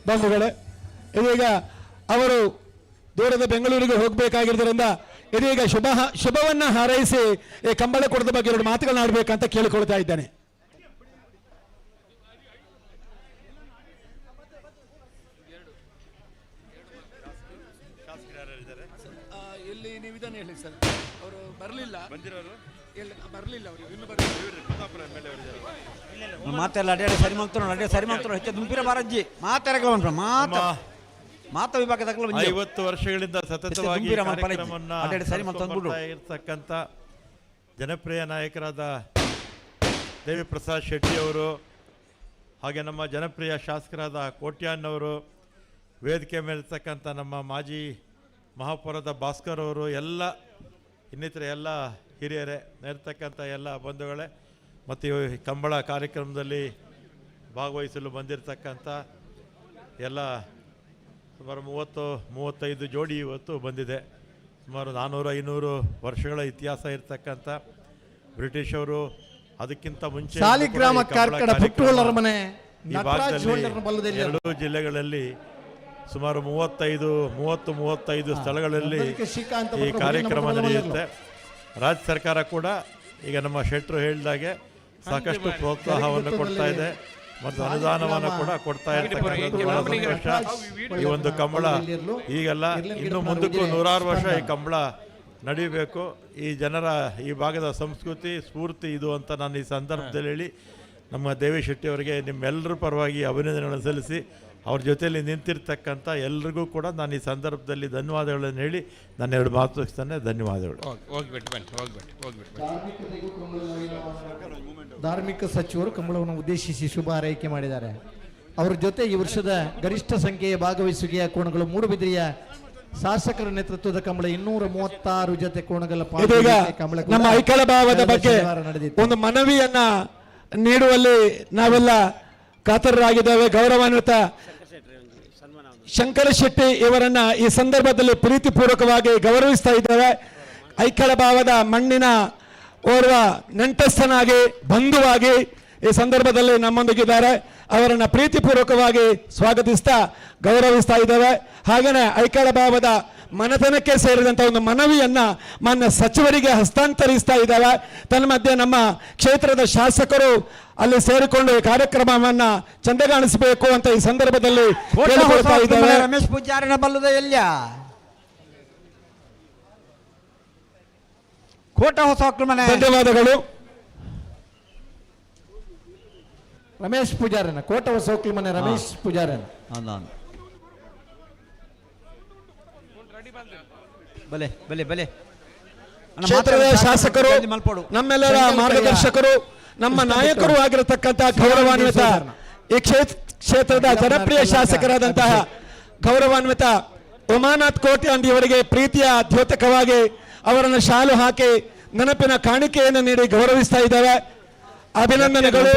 ಬಂಧುಗಳೇ, ಇದೀಗ ಅವರು ದೂರದ ಬೆಂಗಳೂರಿಗೆ ಹೋಗಬೇಕಾಗಿರೋದ್ರಿಂದ ಇದೀಗ ಶುಭವನ್ನ ಹಾರೈಸಿ ಈ ಕಂಬಳ ಕೂಟದ ಬಗ್ಗೆ ಎರಡು ಮಾತುಗಳನ್ನ ಆಡ್ಬೇಕಂತ ಕೇಳಿಕೊಳ್ತಾ ಇದ್ದೇನೆ. ಇಲ್ಲಿ ನೀವು ಇದನ್ನು ಹೇಳಿ ಸರ್, ಅವರು ಬರಲಿಲ್ಲ, ಬರಲಿಲ್ಲ ಅವರು ಇನ್ನು ಬರಲಿಲ್ಲ. ಮಾತೆಲ್ಲ ಅಡ್ಯಾಡಿ ಸರಿ ಮಾಡ್ತಾರೆ, ಅಡ್ಯಾಡಿ ಸರಿ ಮಾಡ್ತಾರೆ. ಹೆಚ್ಚು ದುಂಪಿರ ಬಾರಜ್ಜಿ ಮಾತಾಡಕ್ಕೆ ಬಂದ್ರ ಮಾತ ಮಾತ ವಿಭಾಗದಾಗಲೂ ಒಂದೇ. 50 ವರ್ಷಗಳಿಂದ ಸತತವಾಗಿ ಹೆಚ್ಚು ದುಂಬಿರ ಮಾತ್ರ ಕಾರ್ಯಕ್ರಮವನ್ನ ಅಡ್ಯಾಡಿ ಸರಿ ಮಾಡ್ತಾ ಅಂದ್ಬಿಡು. ನಡೆಸ್ಕೊಂಡ್ ಬರ್ತಾ ಇರ್ತಕ್ಕಂಥ ಜನಪ್ರಿಯ ನಾಯಕರಾದ ದೇವಿಪ್ರಸಾದ್ ಶೆಟ್ಟಿ ಅವರು, ಹಾಗೆ ನಮ್ಮ ಜನಪ್ರಿಯ ಶಾಸಕರಾದ ಕೋಟ್ಯಾನ್ ಅವರು, ವೇದಿಕೆ ಮೇಲಿರ್ತಕ್ಕಂಥ ನಮ್ಮ ಮಾಜಿ ಮಹಾಪೌರದ ಭಾಸ್ಕರ್ ಅವರು, ಎಲ್ಲ ಇನ್ನಿತರ ಎಲ್ಲ ಹಿರಿಯರೇ, ಇರ್ತಕ್ಕಂಥ ಎಲ್ಲ ಬಂಧುಗಳೇ, ಮತ್ತು ಈ ಕಂಬಳ ಕಾರ್ಯಕ್ರಮದಲ್ಲಿ ಭಾಗವಹಿಸಲು ಬಂದಿರತಕ್ಕಂಥ ಎಲ್ಲ ಸುಮಾರು 30-35 ಜೋಡಿ ಇವತ್ತು ಬಂದಿದೆ. ಸುಮಾರು 400-500 ವರ್ಷಗಳ ಇತಿಹಾಸ ಇರ್ತಕ್ಕಂಥ ಬ್ರಿಟಿಷರು ಅದಕ್ಕಿಂತ ಮುಂಚೆ ಸಾಲಿಗ್ರಾಮ ಕೂಡ ಈ ಕಂಬಳ ಕಾರ್ಕಳ ಕಾರ್ಯಕ್ರಮ ಪುಟ್ಟುಳ್ಳರ ಮನೆ ಈ ನಟರಾಜ್ ಭಾಗದಲ್ಲಿ ಹೊಳ್ಳರ ಬಲ್ಲದಲ್ಲಿ ಎರಡೂ ಜಿಲ್ಲೆಗಳಲ್ಲಿ ಸುಮಾರು 30-35 ಸ್ಥಳಗಳಲ್ಲಿ ಮೊದಲಿಗೆ ಶ್ರೀಕಾಂತ ಈ ಭಟ್ರು ಕಾರ್ಯಕ್ರಮ ಹುಲ್ಲಿನ ನಡೆಯುತ್ತೆ. ರಾಜ್ಯ ಸರ್ಕಾರ ಕೂಡ ಈಗ ನಮ್ಮ ಶೆಟ್ಟರು ಹೇಳಿದಾಗೆ ಸಾಕಷ್ಟು ಪ್ರೋತ್ಸಾಹವನ್ನು ಕೊಡ್ತಾ ಇದೆ ಮತ್ತು ಅನುದಾನವನ್ನು ಕೂಡ ಕೊಡ್ತಾ ಇರ್ತಕ್ಕಂಥದ್ದು ಬಹಳ ಸಂತೋಷ. ಈ ಒಂದು ಕಂಬಳ ಈಗೆಲ್ಲ ಇನ್ನು ಮುಂದಕ್ಕೂ ನೂರಾರು ವರ್ಷ ಈ ಕಂಬಳ ನಡೀಬೇಕು. ಈ ಜನರ ಈ ಭಾಗದ ಸಂಸ್ಕೃತಿ ಸ್ಫೂರ್ತಿ ಇದು ಅಂತ ನಾನು ಈ ಸಂದರ್ಭದಲ್ಲಿ ಹೇಳಿ ನಮ್ಮ ದೇವಿ ಶೆಟ್ಟಿ ಅವರಿಗೆ ನಿಮ್ಮೆಲ್ಲರ ಪರವಾಗಿ ಅಭಿನಂದನೆಗಳನ್ನು ಸಲ್ಲಿಸಿ ಅವ್ರ ಜೊತೆಯಲ್ಲಿ ನಿಂತಿರ್ತಕ್ಕಂಥ ಎಲ್ರಿಗೂ ಕೂಡ ನಾನು ಈ ಸಂದರ್ಭದಲ್ಲಿ ಧನ್ಯವಾದಗಳನ್ನು ಹೇಳಿ ನಾನು ಎರಡು ಮಾತು ಮುಗಿಸ್ತೇನೆ. ಧನ್ಯವಾದಗಳು. ಹೋಗ್ಬಿಟ್ಟು ಬನ್ನಿ, ಹೋಗ್ಬಿಟ್ಟು, ಹೋಗ್ಬಿಟ್ಟು ಬನ್ನಿ. ಧಾರ್ಮಿಕ ಸಚಿವರು ಕಂಬಳವನ್ನು ಉದ್ದೇಶಿಸಿ ಶುಭ ಹಾರೈಕೆ ಮಾಡಿದ್ದಾರೆ. ಅವರ ಜೊತೆ ಈ ವರ್ಷದ ಗರಿಷ್ಠ ಸಂಖ್ಯೆಯ ಭಾಗವಹಿಸುವಿಕೆಯ ಕೋಣಗಳು ಮೂಡುಬಿದಿರೆಯ ಶಾಸಕರ ನೇತೃತ್ವದ ಕಂಬಳ 236 ಜೊತೆ ಕೋಣಗಲ ಇದೀಗ ನಮ್ಮ ಐಕಳ ಭಾವದ ಬಗ್ಗೆ ಒಂದು ಮನವಿಯನ್ನ ನೀಡುವಲ್ಲಿ ನಾವೆಲ್ಲ ಕಾತರರಾಗಿದ್ದೇವೆ. ಗೌರವಾನ್ವಿತ ಶಂಕರ ಶೆಟ್ಟಿ ಇವರನ್ನ ಈ ಸಂದರ್ಭದಲ್ಲಿ ಪ್ರೀತಿಪೂರ್ವಕವಾಗಿ ಗೌರವಿಸ್ತಾ ಇದ್ದೇವೆ. ಐಕಳ ಭಾವದ ಮಣ್ಣಿನ ಓರ್ವ ನೆಂಟಸ್ಥನಾಗಿ ಬಂಧುವಾಗಿ ಈ ಸಂದರ್ಭದಲ್ಲಿ ನಮ್ಮೊಂದಿಗಿದ್ದಾರೆ. ಅವರನ್ನು ಪ್ರೀತಿಪೂರ್ವಕವಾಗಿ ಸ್ವಾಗತಿಸ್ತಾ ಗೌರವಿಸ್ತಾ ಇದ್ದೇವೆ. ಹಾಗೆಯೇ ಐಕಳ ಭಾವದ ಮನೆತನಕ್ಕೆ ಸೇರಿದಂಥ ಒಂದು ಮನವಿಯನ್ನು ಮಾನ್ಯ ಸಚಿವರಿಗೆ ಹಸ್ತಾಂತರಿಸ್ತಾ ಇದ್ದೇವೆ. ತನ್ಮಧ್ಯೆ ನಮ್ಮ ಕ್ಷೇತ್ರದ ಶಾಸಕರು ಅಲ್ಲಿ ಸೇರಿಕೊಂಡು ಈ ಕಾರ್ಯಕ್ರಮವನ್ನು ಚಂದಗಾಣಿಸಬೇಕು ಅಂತ ಈ ಸಂದರ್ಭದಲ್ಲಿ ಕೇಳಿಕೊಳ್ತಾ ಇದ್ದೇವೆ. ರಮೇಶ್ ಪೂಜಾರಿನ ಬಲ್ಲದ ಎಲ್ಲಿಯ ಕೋಟ ಹೊಸ ಮನೆ. ಧನ್ಯವಾದಗಳು. ರಮೇಶ್ ಪೂಜಾರನ ಕೋಟ ಹೊಸ ಮನೆ ರಮೇಶ್ ಪೂಜಾರನ. ಬಲೆ ಬಲೆ ಬಲೆ ಕ್ಷೇತ್ರದ ಶಾಸಕರು, ನಮ್ಮೆಲ್ಲರ ಮಾರ್ಗದರ್ಶಕರು, ನಮ್ಮ ನಾಯಕರು ಆಗಿರತಕ್ಕಂತಹ ಗೌರವಾನ್ವಿತ ಈ ಕ್ಷೇತ್ರದ ಜನಪ್ರಿಯ ಶಾಸಕರಾದಂತಹ ಗೌರವಾನ್ವಿತ ಉಮಾನಾಥ್ ಕೋಟ್ಯಾನ್ ಇವರಿಗೆ ಪ್ರೀತಿಯ ದ್ಯೋತಕವಾಗಿ ಅವರನ್ನು ಶಾಲು ಹಾಕಿ ನೆನಪಿನ ಕಾಣಿಕೆಯನ್ನು ನೀಡಿ ಗೌರವಿಸ್ತಾ ಇದ್ದೇವೆ. ಅಭಿನಂದನೆಗಳು.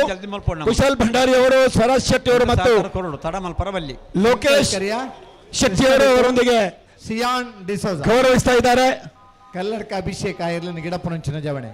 ಕುಶಲ್ ಭಂಡಾರಿ ಅವರು, ಸ್ವರಾಜ್ ಶೆಟ್ಟಿ ಅವರು ಮತ್ತು ಲೋಕೇಶ್ ಶೆಟ್ಟಿ ಅವರು ಅವರೊಂದಿಗೆ ಸಿಯಾನ್ ಡಿಸೋಜ ಗೌರವಿಸ್ತಾ ಇದ್ದಾರೆ. ಕಲ್ಲಡ್ಕ ಅಭಿಷೇಕ ಐರ್ಲೆಂಡ್ ಗಿಡಪ್ಪನಂಚಿನ ಜವಣೆ.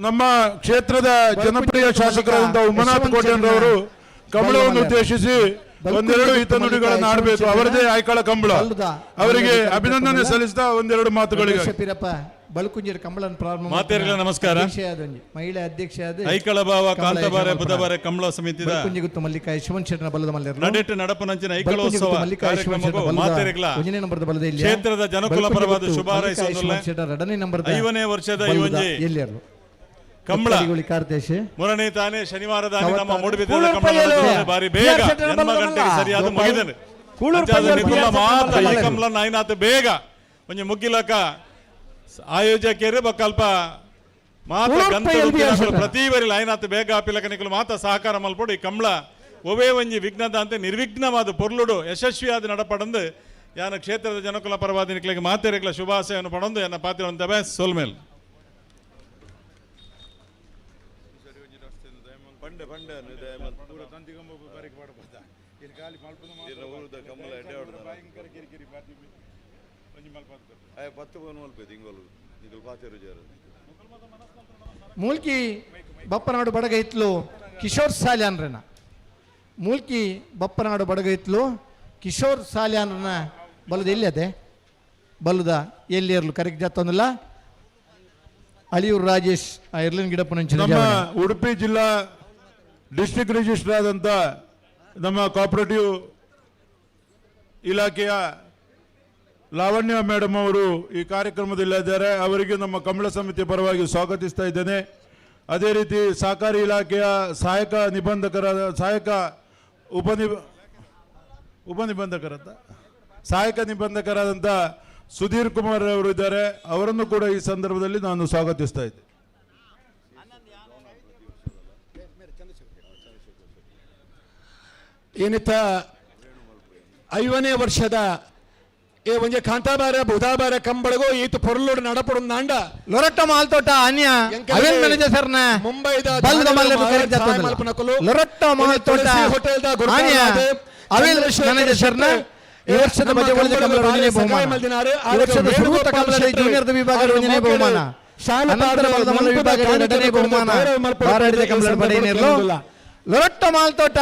ನಮ್ಮ ಕ್ಷೇತ್ರದ ಜನಪ್ರಿಯ ಶಾಸಕರಾದಂತಹ ಉಮಾನಾಥ್ ಕೋಟ್ಯಾನ್ರವರು ಕಂಬಳವನ್ನು ಉದ್ದೇಶಿಸಿ ಒಂದೆರಡು ಹಿತನುಡಿಗಳನ್ನು ಆಡಬೇಕು. ಅವರದೇ ಐಕಳ ಕಂಬಳ, ಅವರಿಗೆ ಅಭಿನಂದನೆ ಸಲ್ಲಿಸಿದ ಒಂದೆರಡು ಮಾತುಗಳಿಗೆ. ಬಲ್ಕುಂಜರ ಕಂಬಳನ್ನು ಪ್ರಾರಂಭ. ಮಾತೆರೆಲ್ಲ ನಮಸ್ಕಾರ. ಮಹಿಳೆ ಅಧ್ಯಕ್ಷ ಐಕಳ ಭಾವ ಕಾಂತಬಾರೆ ಬುಧಬಾರೆ ಕಂಬಳ ಸಮಿತಿದ ಬಲ್ಕುಂಜಿಗುತ್ತು ಮಲ್ಲಿಕಾ ಯಶವಂತ ಶೆಟ್ಟರ ಬಲದ ಮಲ್ಯರು ನಡೆಟ್ಟು ನಡಪನಂಚಿನ ಐಕಳೋತ್ಸವ ಕಾರ್ಯಕ್ರಮಕ್ಕೂ ಮಾತೆರೆಗ್ಲ ಒಂದನೇ ನಂಬರದ ಬಲದ ಇಲ್ಲಿ ಕ್ಷೇತ್ರದ ಜನಕುಲ ಪರವಾದ ಶುಭಾರೈಸೊಂದುಲ್ಲ. ಎರಡನೇ ನಂಬರದ 5ನೇ ವರ್ಷದ ಈ ಒಂಜಿ ಎಲ್ಲಿಯರು ಕಂಬಳ ಮುರನೇ ತಾನೇ ಶನಿವಾರದಾನೆ ನಮ್ಮ ಮೂಡುಬಿದಿರೆ ಕಂಬಳ ಬಾರಿ ಬೇಗ 8 ಗಂಟೆಗೆ ಸರಿಯಾದ ಮುಗಿದನೆ. ಮಾತ್ರ ಈ ಕಂಬಳ ನಾಯಿನಾಥ ಬೇಗ ಒಂಜಿ ಮುಗ್ಗಿಲಕ ಆಯೋಜಕರು ಬಕ್ಕಲ್ಪ ಮಾತ್ರ ಪ್ರತಿ ಬಾರಿ ಲೈನಾತ್ ಬೇಗ ಆಪಿಲಕ ನಿಕಲು ಮಾತ್ರ ಸಹಕಾರ ಮಲ್ಪಡು. ಈ ಕಂಬಳ ಒವೇ ಒಂಜಿ ವಿಘ್ನದ ಅಂತೆ ನಿರ್ವಿಘ್ನವಾದ ಪೊರ್ಲುಡು ಯಶಸ್ವಿಯಾದ ನಡಪಡಂದು ಯಾನ ಕ್ಷೇತ್ರದ ಜನಕುಲ ಪರವಾದ ನಿಕ್ಲಿಗೆ ಮಾತೆರೆಗ್ಲ ಶುಭಾಶಯವನ್ನು ಪಡಂದು ಎನ್ನ ಪಾತ್ರ ಸೋಲ್ಮೇಲ್. ಮೂಲ್ಕಿ ಬಪ್ಪನಾಡು ಬಡಗೈತ್ಲು ಕಿಶೋರ್ ಸಾಲ್ಯಾನ್ರನ ಮೂಲ್ಕಿ ಬಪ್ಪನಾಡು ಬಡಗೈತ್ಲು ಕಿಶೋರ್ ಸಾಲ್ಯಾನ್ರನ ಬಲದ ಎಲ್ಲಿ ಅದೇ ಬಲದ ಎಲ್ಲಿ ಇರಲು ಕರೆಕ್ಟ್ ಜಾತಂದಿಲ್ಲ. ಅಳಿಯೂರು ರಾಜೇಶ್ ಎರ್ಲಿನ್ ಗಿಡಪ್ಪನ ನಮ್ಮ ಉಡುಪಿ ಜಿಲ್ಲಾ ಡಿಸ್ಟ್ರಿಕ್ಟ್ ರಿಜಿಸ್ಟರ್ ಆದಂಥ ನಮ್ಮ ಕೋಆಪರೇಟಿವ್ ಇಲಾಖೆಯ ಲಾವಣ್ಯ ಮೇಡಮ್ ಅವರು ಈ ಕಾರ್ಯಕ್ರಮದಲ್ಲಿದ್ದಾರೆ. ಅವರಿಗೆ ನಮ್ಮ ಕಂಬಳ ಸಮಿತಿ ಪರವಾಗಿ ಸ್ವಾಗತಿಸ್ತಾ ಇದ್ದೇನೆ. ಅದೇ ರೀತಿ ಸಹಕಾರಿ ಇಲಾಖೆಯ ಸಹಾಯಕ ನಿಬಂಧಕರ ಸಹಾಯಕ ಉಪನಿಬಂಧಕರಂತ ಸಹಾಯಕ ನಿಬಂಧಕರಾದಂಥ ಸುಧೀರ್ ಕುಮಾರ್ ಅವರು ಇದ್ದಾರೆ. ಅವರನ್ನು ಕೂಡ ಈ ಸಂದರ್ಭದಲ್ಲಿ ನಾನು ಸ್ವಾಗತಿಸ್ತಾ ಇದ್ದೆ. ಏನಿತ್ತ 5ನೇ ವರ್ಷದ ಏ ಒಂಜೆ ಕಾಂತಾಬಾರ ಬುಧಾಬಾರ ಕಂಬಳಗೋ ಈತ ಪೊರ್ಲುಡು ನಡಪಡು ನಾಂಡ ಲೊರಟ್ಟ ಮಾಲ್ತೋಟ ಅನ್ಯ ಅವೆಲ್ ಮ್ಯಾನೇಜರ್ ಸರ್ನ ಮುಂಬೈದ ಬಲ್ದ ಮಲ್ಲೆ ಲೊರಟ್ಟ ಮಾಲ್ತೋಟ ಅನ್ಯ ಅವೆಲ್ ಮ್ಯಾನೇಜರ್ ಸರ್ನ ಈ ವರ್ಷದ ಬಜೆಟ್ ಕಂಬಳ ಒಂದನೇ ಬಹುಮಾನ. ಈ ವರ್ಷದ ಸುರೂತ ಕಂಬಳದ ಜೂನಿಯರ್ ವಿಭಾಗದ ಒಂದನೇ ಬಹುಮಾನ. ಅನಂತರ ಬಲದ ವಿಭಾಗದ ಎರಡನೇ ಬಹುಮಾನ ಬಾರಾಡಿದ ಕಂಬಳ ಪಡೆಯಲು ಲೊರೊಟ್ಟ ಮಾಲ್ತೋಟ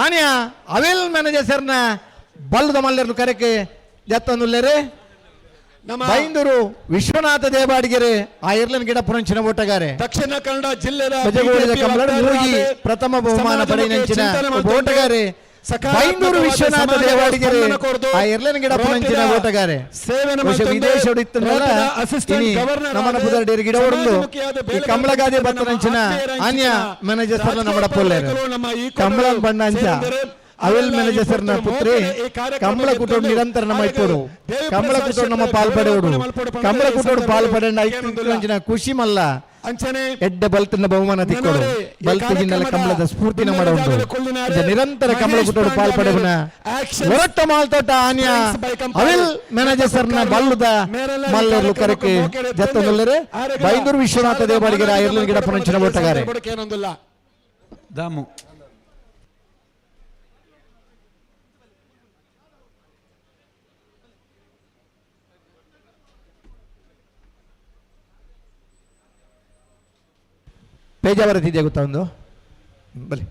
ಆನ್ಯ ಅವಿಲ್ ಮ್ಯಾನೇಜರ್ ಸರ್ನ ಬಲ್ಲದ ಮಲ್ಲೆರ್ಲು ಕರೆಕೆ ಜತ್ತನುಲ್ಲೇರೆ. ಬೈಂದೂರು ವಿಶ್ವನಾಥ ದೇವಾಡಿಗೆರೆ ಆ ಇರ್ಲನ್ ಗಿಡ ಪುರಂಚಿನ ಓಟಗಾರೆ. ದಕ್ಷಿಣ ಕನ್ನಡ ಜಿಲ್ಲೆಯ ಪ್ರಥಮ ಬಹುಮಾನ ಪಡೆಯಿನಂಚಿನ ಓಟಗಾರೆ ಬೈಂದೂರು ವಿಶ್ವನಾಥ ದೇವಾಡಿಗೆರೆ ಆ ಎರ್ಲನ್ ಗಿಡ ಪುರಂಚಿನ ಓಟಗಾರೆ. ವಿದೇಶಡು ನಮನ ಪುದರ್ಡೇರಿ ಗಿಡ ಹೊಡೆದು ಈ ಕಮಲಗಾದೆ ಬತ್ತನಂಚಿನ ಆನ್ಯ ಮ್ಯಾನೇಜರ್ ಸರ್ ನಮ್ಮಡ ಪೊಲ್ಲೇರು ಕಮಲನ್ ಬಣ್ಣ ಅಂಚ ಅವೆಲ್ ಮ್ಯಾನೇಜರ್ ಸರ್ನ ಪುತ್ರಿ ಕಮಲ ಕುಟೋಡು ನಿರಂತರ ನಮ್ಮ ಇಪ್ಪೋಡು ಕಮಲ ಕುಟೋಡು ನಮ್ಮ ಪಾಲ್ಪಡೆಯೋಡು ಕಮಲ ಕುಟೋಡು ಪಾಲ್ಪಡೆ ಐತಿಂಚಿನ ಖುಷಿ ಮಲ್ಲ ಅಂಚನೆ ಎಡ್ಡೆ ಬಲ್ತನ ಬಹುಮಾನ ತಿಕ್ಕೋಡು ಬಲ್ತು ಜಿನ್ನಲ ಕಮಲದ ಸ್ಫೂರ್ತಿನ ಮಾಡ ಉಂಟು ನಿರಂತರ ಕಮಲ ಕುಟೋಡು ಪಾಲ್ಪಡೆವನ ಹೊರಟ್ಟ ಮಾಲ್ತೋಟ ಆನ್ಯ ಅವಿಲ್ ಮ್ಯಾನೇಜರ್ ಸರ್ನ ಬಲ್ಲುದ ಮಲ್ಲರ್ಲು ಕರೆಕೆ ಜತ್ತೊಂದುಲ್ಲೆರೆ. ಬೈಂದೂರು ವಿಶ್ವನಾಥ ದೇವಾಡಿಗೆರೆ ಐರ್ಲನ್ ಗಿಡ ಪುನಂಚಿನ ಓಟಗಾರೆ. ದಾಮು ಪೇಜಾವರತಿದೆಯಾ ಗೊತ್ತಾ ಒಂದು ಬಲಿ.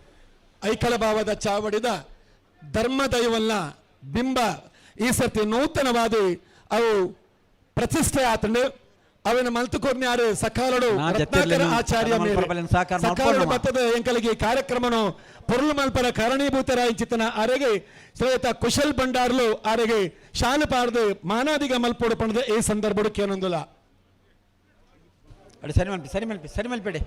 ಐಕಳ ಭಾವದ ಚಾವಡಿದ ಧರ್ಮದೈವಲ್ಲ ಬಿಂಬ ಈ ಸರ್ತಿ ನೂತನವಾದ ಅವು ಪ್ರತಿಷ್ಠೆ ಆತಂಡು ಅವನ ಮಲ್ತುಕೊರ್ನ್ಯಾರು ಸಕಾಲಡು ರತ್ನಾಕರ ಆಚಾರ್ಯ ಸಕಾಲಡು ಬತ್ತದ ಎಂಕಲಿಗೆ ಕಾರ್ಯಕ್ರಮನು ಪೊರುಳು ಮಲ್ಪರ ಕಾರಣೀಭೂತರಾಯಿಂಚಿತನ ಅರೆಗೆ ಶ್ರೇಯತ ಕುಶಲ್ ಭಂಡಾರ್ಲು ಅರೆಗೆ ಶಾಲು ಪಾರ್ದು ಮಾನಾದಿಗ ಮಲ್ಪೋಡು ಪಣದ ಈ ಸಂದರ್ಭಡು ಕೇನೊಂದುಲ. ಅಡೆ ಸರಿ ಮಲ್ಪಿ ಸರಿ ಮಲ್ಪಿ ಸರಿ ಮಲ್ಪೇಡಿ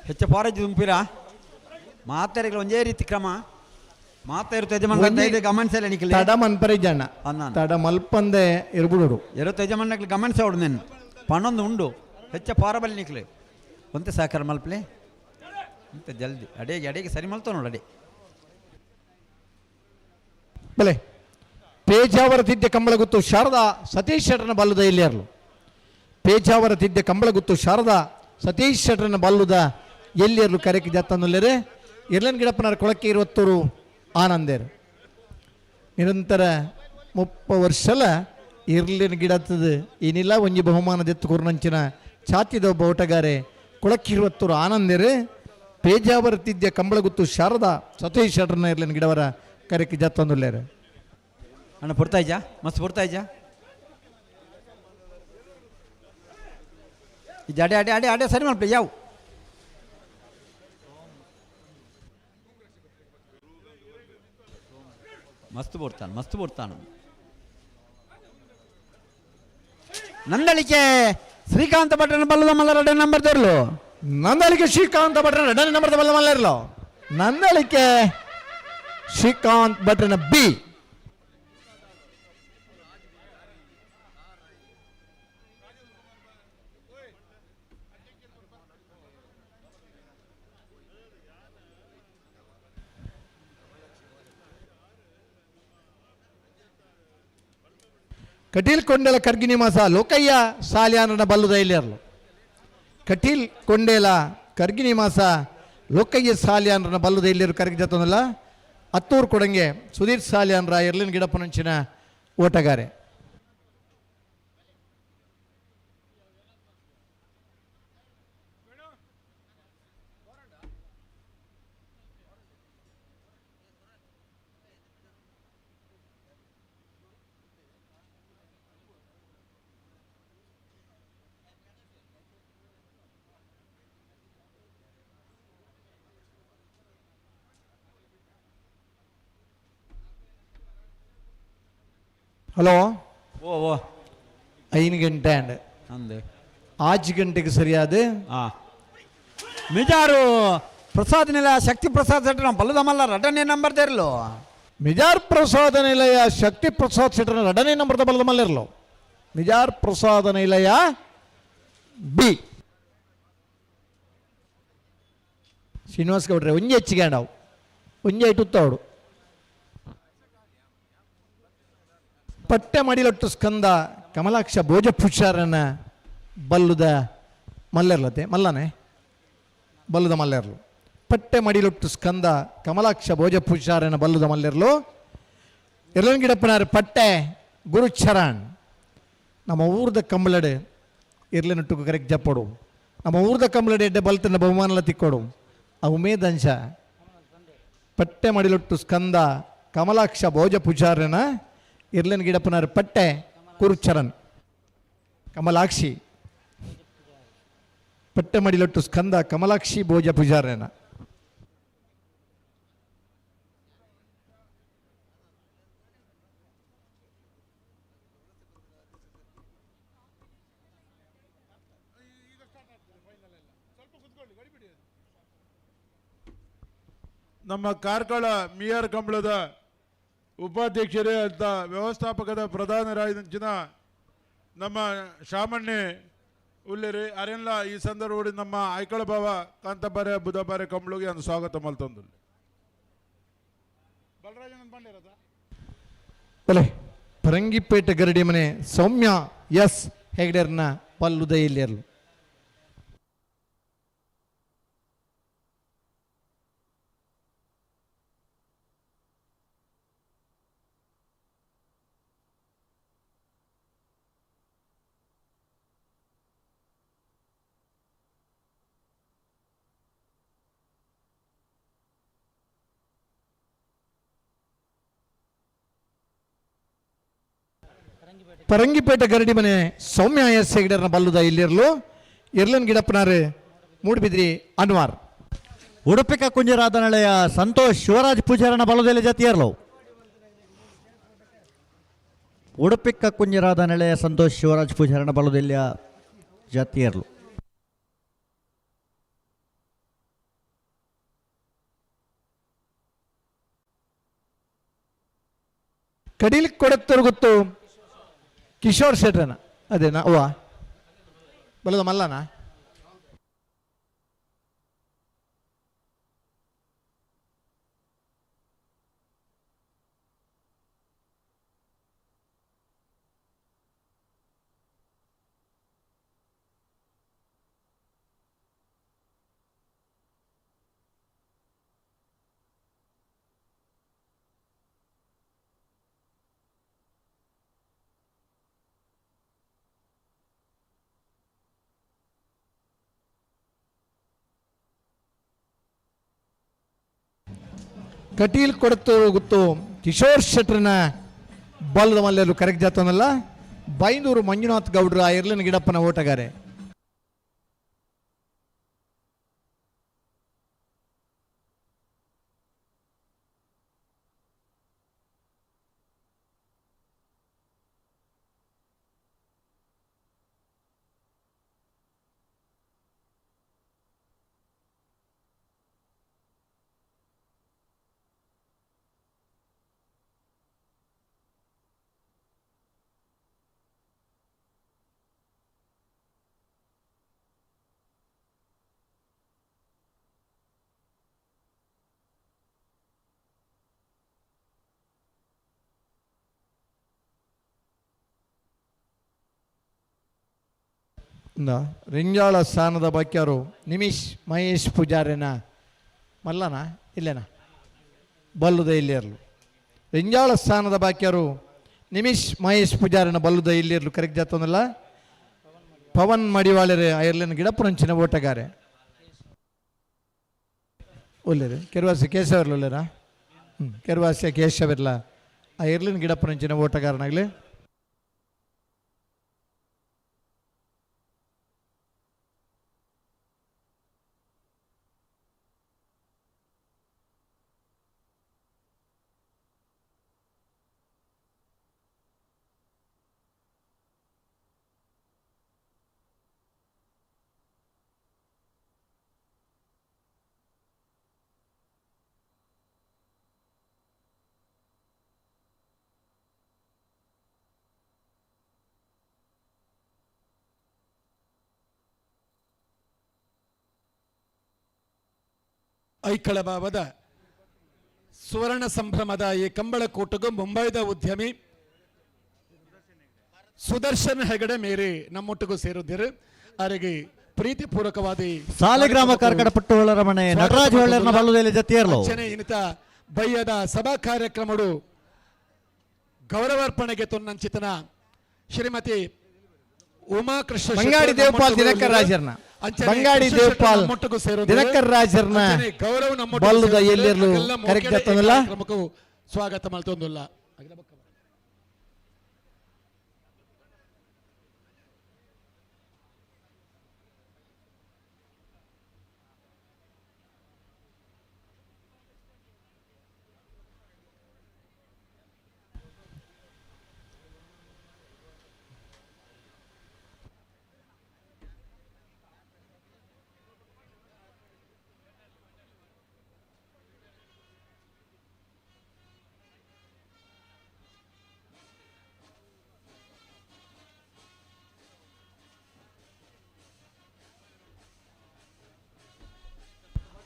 ಹೆಚ್ಚು ಪಾರಜ್ ತುಂಬಿರಾ ಮಾತಾರಿಗಳು ಒಂದೇ ರೀತಿ ಕ್ರಮ ಮಾತಾರು ಯಜಮಾನ ಗಮನಿಸಲ್ಲ ನಿಖಿಲ್ ತಡ ಮನ್ಪರೆ ಜನ ತಡ ಮಲ್ಪಂದೆ ಇರ್ಬಿಡೋಡು ಇರೋ ಯಜಮಾನಕ್ಕೆ ಗಮನಿಸ ಅವಡು నేను ಪನ್ನೊಂದು ಉಂಡು ಹೆಚ್ಚ ಪಾರಬಲ್ಲಿ ನಿಕ್ಲೆ ಒಂತೆ ಸಹಕಾರ ಮಲ್ಪಲೆ ಇಂತ ಜಲ್ದಿ ಅಡೇಗೆ ಅಡೇಗೆ ಸರಿ ಮಲ್ತೋ ನೋಡು ಅಡೆ ಬಲೆ. ಪೇಜಾವರ ತಿದ್ದೆ ಕಂಬಳಗುತ್ತು ಶಾರದಾ ಸತೀಶ್ ಶೆಟ್ಟರ್ನ ಬಲ್ಲದ ಇಲ್ಲಿಯರ್ಲು. ಪೇಜಾವರ ತಿದ್ದೆ ಕಂಬಳಗುತ್ತು ಶಾರದಾ ಸತೀಶ್ ಶೆಟ್ಟರ್ನ ಬಲ್ಲುದ ಎಲ್ಲಿಯರ್ಲು ಕರೆಕ್ ಜತ್ತನ್ನುಲ್ಲೇರೆ. ಇರ್ಲನ್ ಗಿಡಪ್ಪನರ ಕೊಳಕ್ಕೆ ಇರುವತ್ತೂರು ಆನಂದೇರು ನಿರಂತರ 30 ವರ್ಷಲ ಇರ್ಲಿನ ಗಿಡತ್ತದ ಏನಿಲ್ಲ ಒಂಜಿ ಬಹುಮಾನದೆತ್ತು ಕುರ್ನಂಚಿನ ಛಾತಿದ ಒಬ್ಬ ಓಟಗಾರೆ ಕೊಳಕ್ಕಿರುವತ್ತೂರು ಆನಂದೇರು. ಪೇಜಾವರ ತಿದ್ದೆ ಕಂಬಳಗುತ್ತು ಶಾರದಾ ಸತೀಶ್ ಶೆಟ್ಟರ್ನ ಇರ್ಲಿನ ಗಿಡವರ ಕರೆಕ್ ಜತ್ತನ್ನುಲ್ಲೇರೆ. ಅಣ್ಣ ಪುರ್ತಾಯ್ಜಾ ಮಸ್ತ್ ಪುರ್ತಾಯ್ಜಾ ಅಡೆ ಅಡೆ ಅಡೆ ಅಡೆ ಸರಿ ಮಲ್ಪೆ ಯಾವ ಮಸ್ತ್ ಬೋಡ್ತಾನೆ ಮಸ್ತ್ ಬೋಡ್ತಾನೆ. ನಂದಳಿಕೆ ಶ್ರೀಕಾಂತ ಭಟ್ರನ ಬಲ್ಲದ ಮಲ್ಲರ ನಂಬರ್ ತೋರ್ಲು. ನಂದಳಿಕೆ ಶ್ರೀಕಾಂತ ಭಟ್ರನ ಎರಡನೇ ನಂಬರ್ ಬಲ್ಲ ಮಲ್ಲರ್ಲು. ನಂದಳಿಕೆ ಶ್ರೀಕಾಂತ್ ಭಟ್ರನ ಬಿ. ಕಟೀಲ್ ಕೊಂಡೇಲ ಕರ್ಗಿನಿ ಮಾಸ ಲೋಕಯ್ಯ ಸಾಲ್ಯಾನನ ಬಲ್ಲುದ ಇಲ್ಲಿಯರ್ಲು. ಕಟೀಲ್ ಕೊಂಡೇಲ ಕರ್ಗಿನಿ ಮಾಸ ಲೋಕಯ್ಯ ಸಾಲ್ಯಾನನ ಬಲ್ಲುದ ಇಲ್ಲಿರು ಕರ್ಗಿ ಜತ್ತನಲ್ಲ. ಅತ್ತೂರು ಕೊಡಂಗೆ ಸುಧೀರ್ ಸಾಲ್ಯಾನ್ರ ಎರ್ಲಿನ ಗಿಡಪ್ಪನಂಚಿನ ಓಟಗಾರೆ. ಹಲೋ ಓ ಓ 5 ಗಂಟೆ ಅಂಡ್ ಅಂದೆ 6 ಗಂಟೆಗೆ ಸರಿಯಾದ ಮಿಜಾರು ಪ್ರಸಾದ್ ನಿಲಯ ಶಕ್ತಿ ಪ್ರಸಾದ್ ಸೆಟ್ರ್ ಬಲ್ಲದ ಮಲ್ಲ ರಡನೇ ನಂಬರ್ ದೇರ್ಲು. ಮಿಜಾರ್ ಪ್ರಸಾದ ನಿಲಯ ಶಕ್ತಿ ಪ್ರಸಾದ್ ಸೆಟ್ರ್ ರಡನೇ ನಂಬರ್ ಬಲ್ಲದ ಮಲ್ಲಿರ್ಲು. ಮಿಜಾರ್ ಪ್ರಸಾದ ನಿಲಯ ಬಿ. ಶ್ರೀನಿವಾಸ್ ಗೌಡ್ರೆ ಒಂಜಿ ಹೆಚ್ಚಿಗೆ ನಾವು ಒಂಜಿ ಐಟುತ್ತವಡು ಪಟ್ಟೆ ಮಡಿಲೊಟ್ಟು ಸ್ಕಂದ ಕಮಲಾಕ್ಷ ಭೋಜಪುಷಾರನ ಬಲ್ಲುದ ಮಲ್ಲೆರ್ಲತೆ ಮಲ್ಲನೆ ಬಲ್ಲುದ ಮಲ್ಲೆರ್ಲು. ಪಟ್ಟೆ ಮಡಿಲೊಟ್ಟು ಸ್ಕಂದ ಕಮಲಾಕ್ಷ ಭೋಜಪುಷಾರನ ಬಲ್ಲುದ ಮಲ್ಲೆರ್ಲು. ಗಿಡಪ್ಪನಾರು ಪಟ್ಟೆ ಗುರುಚರಣ್ ನಮ್ಮ ಊರ್ದ ಕಂಬಳಡೆ ಇರ್ಲೆನೊಟ್ಟುಗು ಕರೆಕ್ಟ್ ಜಪ್ಪೊಡು. ನಮ್ಮ ಊರ್ದ ಕಂಬಳಡೆ ಎಡ್ಡೆ ಬಲ್ತನ ಬಹುಮಾನಲ ತಿಕ್ಕೊಡು. ಆ ಉಮೇದಂಶ ಪಟ್ಟೆ ಮಡಿಲೊಟ್ಟು ಸ್ಕಂದ ಕಮಲಾಕ್ಷ ಭೋಜ ಪೂಜಾರನ ಇರ್ಲೆನ್ ಗಿಡಪ್ಪನಾರ್ ಪಟ್ಟೆ ಕುರುಚರನ್ ಕಮಲಾಕ್ಷಿ ಪಟ್ಟೆ ಮಡಿಲೊಟ್ಟು ಸ್ಕಂದ ಕಮಲಾಕ್ಷಿ ಭೋಜ ಪೂಜಾರನ. ನಮ್ಮ ಕಾರ್ಕಳ ಮಿಯರ್ ಕಂಬಳದ ಉಪಾಧ್ಯಕ್ಷರೇ ಅಂತ ವ್ಯವಸ್ಥಾಪಕದ ಪ್ರಧಾನರಾದಂಚಿನ ನಮ್ಮ ಶಾಮಣ್ಣೆ ಉಲ್ಲೇರಿ ಅರೆಲ್ಲ ಈ ಸಂದರ್ಭದಲ್ಲಿ ನಮ್ಮ ಐಕಳ ಭಾವ ಕಾಂತಬಾರೆ ಬುಧಬಾರೆ ಕಂಬಳಿಗೆ ಒಂದು ಸ್ವಾಗತ ಮಲ್ತಂದು. ಬಲೆ ಪರಂಗಿಪೇಟೆ ಗರಡಿ ಮನೆ ಸೌಮ್ಯ ಎಸ್ ಹೆಗ್ಡೆರ್ನ ಪಲ್ಲುದೈಲಿಯರ್ಲು. ಪರಂಗಿಪೇಟೆ ಗರಡಿ ಮನೆ ಸೌಮ್ಯ ಎಸ್ ಹೆಗ್ಡೆರ್ನ ಬಲ್ಲುದ ಇಲ್ಲಿರಲು ಇರ್ಲನ್ ಗಿಡಪ್ಪನಾರು ಮೂಡುಬಿದ್ರಿ ಅನ್ವಾರ್. ಉಡುಪಿಕ ಕುಂಜರಾದ ನಳೆಯ ಸಂತೋಷ್ ಶಿವರಾಜ್ ಪೂಜಾರನ ಬಲದಲ್ಲಿ ಜತಿಯರ್ಲು. ಉಡುಪಿಕ್ಕ ಕುಂಜರಾದ ನೆಳೆಯ ಸಂತೋಷ್ ಶಿವರಾಜ್ ಪೂಜಾರನ ಬಲದೆಲ್ಲಿಯ ಜಾತಿಯರ್ಲು. ಕಡಿಲ್ ಕೊಡತ್ತರು ಗೊತ್ತು ಕಿಶೋರ್ ಶೆಟ್ರನ ಅದೇನಾ ಅವ್ವ ಬಲದ ಮಲ್ಲನ. ಕಟೀಲ್ ಕೊಡತ್ತು ಗೊತ್ತು ಕಿಶೋರ್ ಶೆಟ್ರನ ಬಲದ ಮಲ್ಲೆಲ್ಲೂ ಕರೆಕ್ಟ್ ಜಾತನಲ್ಲ ಬೈಂದೂರು ಮಂಜುನಾಥ್ ಗೌಡ್ರ ಆ ಇರ್ಲಿನ ಗಿಡಪ್ಪನ ಓಟಗಾರೆ. ರಿಂಜಾಳ ಸ್ಥಾನದ ಬಾಕ್ಯರು ನಿಮಿಷ್ ಮಹೇಶ್ ಪೂಜಾರಿನ ಮಲ್ಲನ ಇಲ್ಲೇನಾ ಬಲ್ಲುದ ಇಲ್ಲಿರಲು. ರಿಂಜಾಳ ಸ್ಥಾನದ ಬಾಕ್ಯರು ನಿಮಿಷ್ ಮಹೇಶ್ ಪೂಜಾರಿನ ಬಲ್ಲುದ ಇಲ್ಲಿರಲು ಕರೆಕ್ಟ್ ಜಾತನಲ್ಲ. ಪವನ್ ಮಡಿವಾಳರೆ ಐರ್ಲೆನ್ ಗಿಡಪುರಂಚಿನ ಓಟಗಾರೆ ಒಲ್ಲೇರು ಕೆರ್ವಾಸಿ ಕೇಶವರ್ಲ ಒಲ್ಲೇರಾ ಕೆರ್ವಾಸಿಯ ಕೇಶವಿರ್ಲ ಐರ್ಲೆನ್ ಗಿಡಪುರಂಚಿನ ಓಟಗಾರನಾಗಲಿ. ಐಕಳಬಾವದ ಸುವರ್ಣ ಸಂಭ್ರಮದ ಈ ಕಂಬಳಕೂಟಗೂ ಮುಂಬೈದ ಉದ್ಯಮಿ ಸುದರ್ಶನ್ ಹೆಗಡೆ ಮೇರಿ ನಮ್ಮೊಟ್ಟಿಗೂ ಸೇರಿದ್ದರು. ಅವರಿಗೆ ಪ್ರೀತಿಪೂರ್ವಕವಾದ ಸಾಲಿಗ್ರಾಮ ಕಾರ್ಕಡ ಪಟ್ಟುಹೊಳ್ಳರ ಮನೆ ನಟರಾಜ್ ಹೊಳ್ಳರ್ನ ಬಲ್ಲುದಲ್ಲಿ ಜತಿಯರ್ಲು. ಇನಿತ ಬಯ್ಯದ ಸಭಾ ಕಾರ್ಯಕ್ರಮಡು ಗೌರವಾರ್ಪಣೆಗೆ ತೊನ್ನಂಚಿತನ ಶ್ರೀಮತಿ ಉಮಾಕೃಷ್ಣ ಬಂಗಾಡಿ ದೇವಪಾಲ್ ದಿನಕರ್ ರಾಜರ್ನ, ಬಂಗಾಡಿ ದೇವಪಾಲ್ ದಿನಕರ್ ರಾಜರ್ನ ಬಲ್ಲುದ ಎಲ್ಲಿರ್ಲು ಕರೆಕ್ಟ್ ಆಗ್ತದಲ್ಲ. ಸ್ವಾಗತ ಮಲ್ತೊಂದುಲ್ಲ.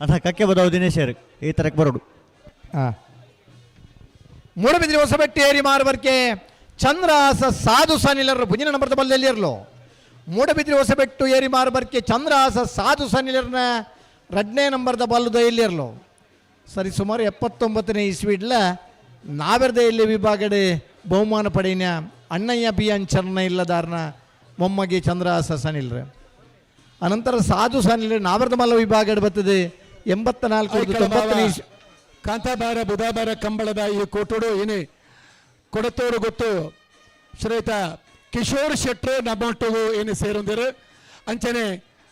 ಅಣ್ಣ ಕಕ್ಕೆ ಬದವು ದಿನೇಶ್ ಈ ತರಕ್ಕೆ ಬರೋಡು. ಮೂಡಬಿದ್ರಿ ಹೊಸಬೆಟ್ಟಿ ಏರಿ ಮಾರ್ಬರ್ಕೆ ಚಂದ್ರಹಾಸ ಸಾಧು ಸನಿಲರು ಭುಜಿನ ನಂಬರ್ದ ಬಲ್ಲೆಲ್ಲಿರಲು. ಮೂಡಬಿದ್ರಿ ಹೊಸಬೆಟ್ಟು ಏರಿ ಮಾರ್ಬರ್ಕೆ ಚಂದ್ರಹಾಸ ಸಾಧು ಸನಿಲರ್ನ ರಡ್ನೇ ನಂಬರ್ದ ಬಲ್ಲುದ ಎಲ್ಲಿರಲು. ಸರಿ ಸುಮಾರು 79ನೇ ಇಸ್ವಿಡ್ಲ ನಾವೆರ್ದ ಎಲ್ಲಿ ವಿಭಾಗಡೆ ಬಹುಮಾನ ಪಡೆಯಿನ ಅಣ್ಣಯ್ಯ ಬಿ ಅಂಚರ್ನ ಇಲ್ಲದಾರ್ನ ಮೊಮ್ಮಗೆ ಚಂದ್ರಹಾಸ ಸನಿಲ್ರ. ಅನಂತರ ಸಾಧು ಸನಿಲ್ ನಾವೆರ್ದ ಮಲ್ಲ ವಿಭಾಗಡೆ ಬರ್ತದೆ 84 90ನೇ ಕಾಂತಾಬಾರ ಬುಧಾಬಾರ ಕಂಬಳದ ಈ ಕೋಟೋಡು ಏನೇ ಕೊಡತೋರು ಗೊತ್ತು ಶ್ರೇತ ಕಿಶೋರ್ ಶೆಟ್ರು ನಮ್ಮೊಟ್ಟಿಗೂ ಏನು ಸೇರೊಂದಿರು. ಅಂಚನೆ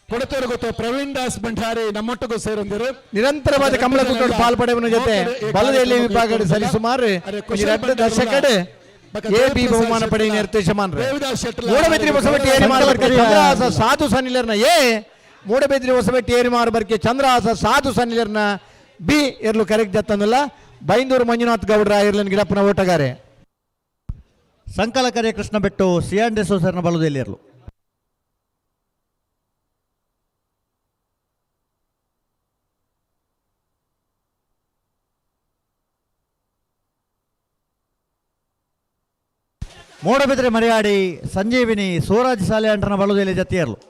ಕೊಡತೋರು ಗೊತ್ತು ಪ್ರವೀಣ್ ದಾಸ್ ಭಂಡಾರಿ ನಮ್ಮೊಟ್ಟಿಗೂ ಸೇರೊಂದಿರು. ನಿರಂತರವಾದ ಕಂಬಳ ಕೂಟೋಡು ಪಾಲ್ಪಡೆಯವನ ಜೊತೆ ಬಲದಲ್ಲಿ ವಿಭಾಗ ಸರಿ ಸುಮಾರು 2 ದಶಕಡೆ ಎ ಬಿ ಬಹುಮಾನ ಪಡೆಯ ನಿರ್ದೇಶಮಾನ್ರೆ. ಮೂಡಬಿದ್ರಿ ಹೊಸಬೆಟ್ಟಿ ಏರಿ ಮಾರ್ಬರ್ಕೆ ಚಂದ್ರಹಾಸ ಸಾಧು ಸನಿಲರ್ನ ಎ, ಮೂಡಬಿದ್ರಿ ಹೊಸಬೆಟ್ಟಿ ಏರಿ ಮಾರ್ಬರ್ಕೆ ಚಂದ್ರಹಾಸ ಸಾಧು ಸನಿಲರ್ನ ಬಿ ಎರ್ಲು ಕರೆಕ್ಟ್ ಜತ್ತಂದಲ್ಲ. ಬೈಂದೂರು ಮಂಜುನಾಥ್ ಗೌಡ್ರ ಇರ್ಲನ್ ಗಿಡಪ್ಪನ ಓಟಗಾರೆ. ಸಂಕಲಕರೆ ಕೃಷ್ಣ ಬೆಟ್ಟು ಸಿಯಾನ್ ಡಿಸೋಸರ್ನ ಬಲದಲ್ಲಿ ಇರಲು. ಮೂಡಬಿದ್ರೆ ಮರಿಯಾಡಿ ಸಂಜೀವಿನಿ ಸೂರಜ್ ಸಾಲೆ ಅಂಟನ ಬಲದಲ್ಲಿ ಜತಿಯರ್ಲು.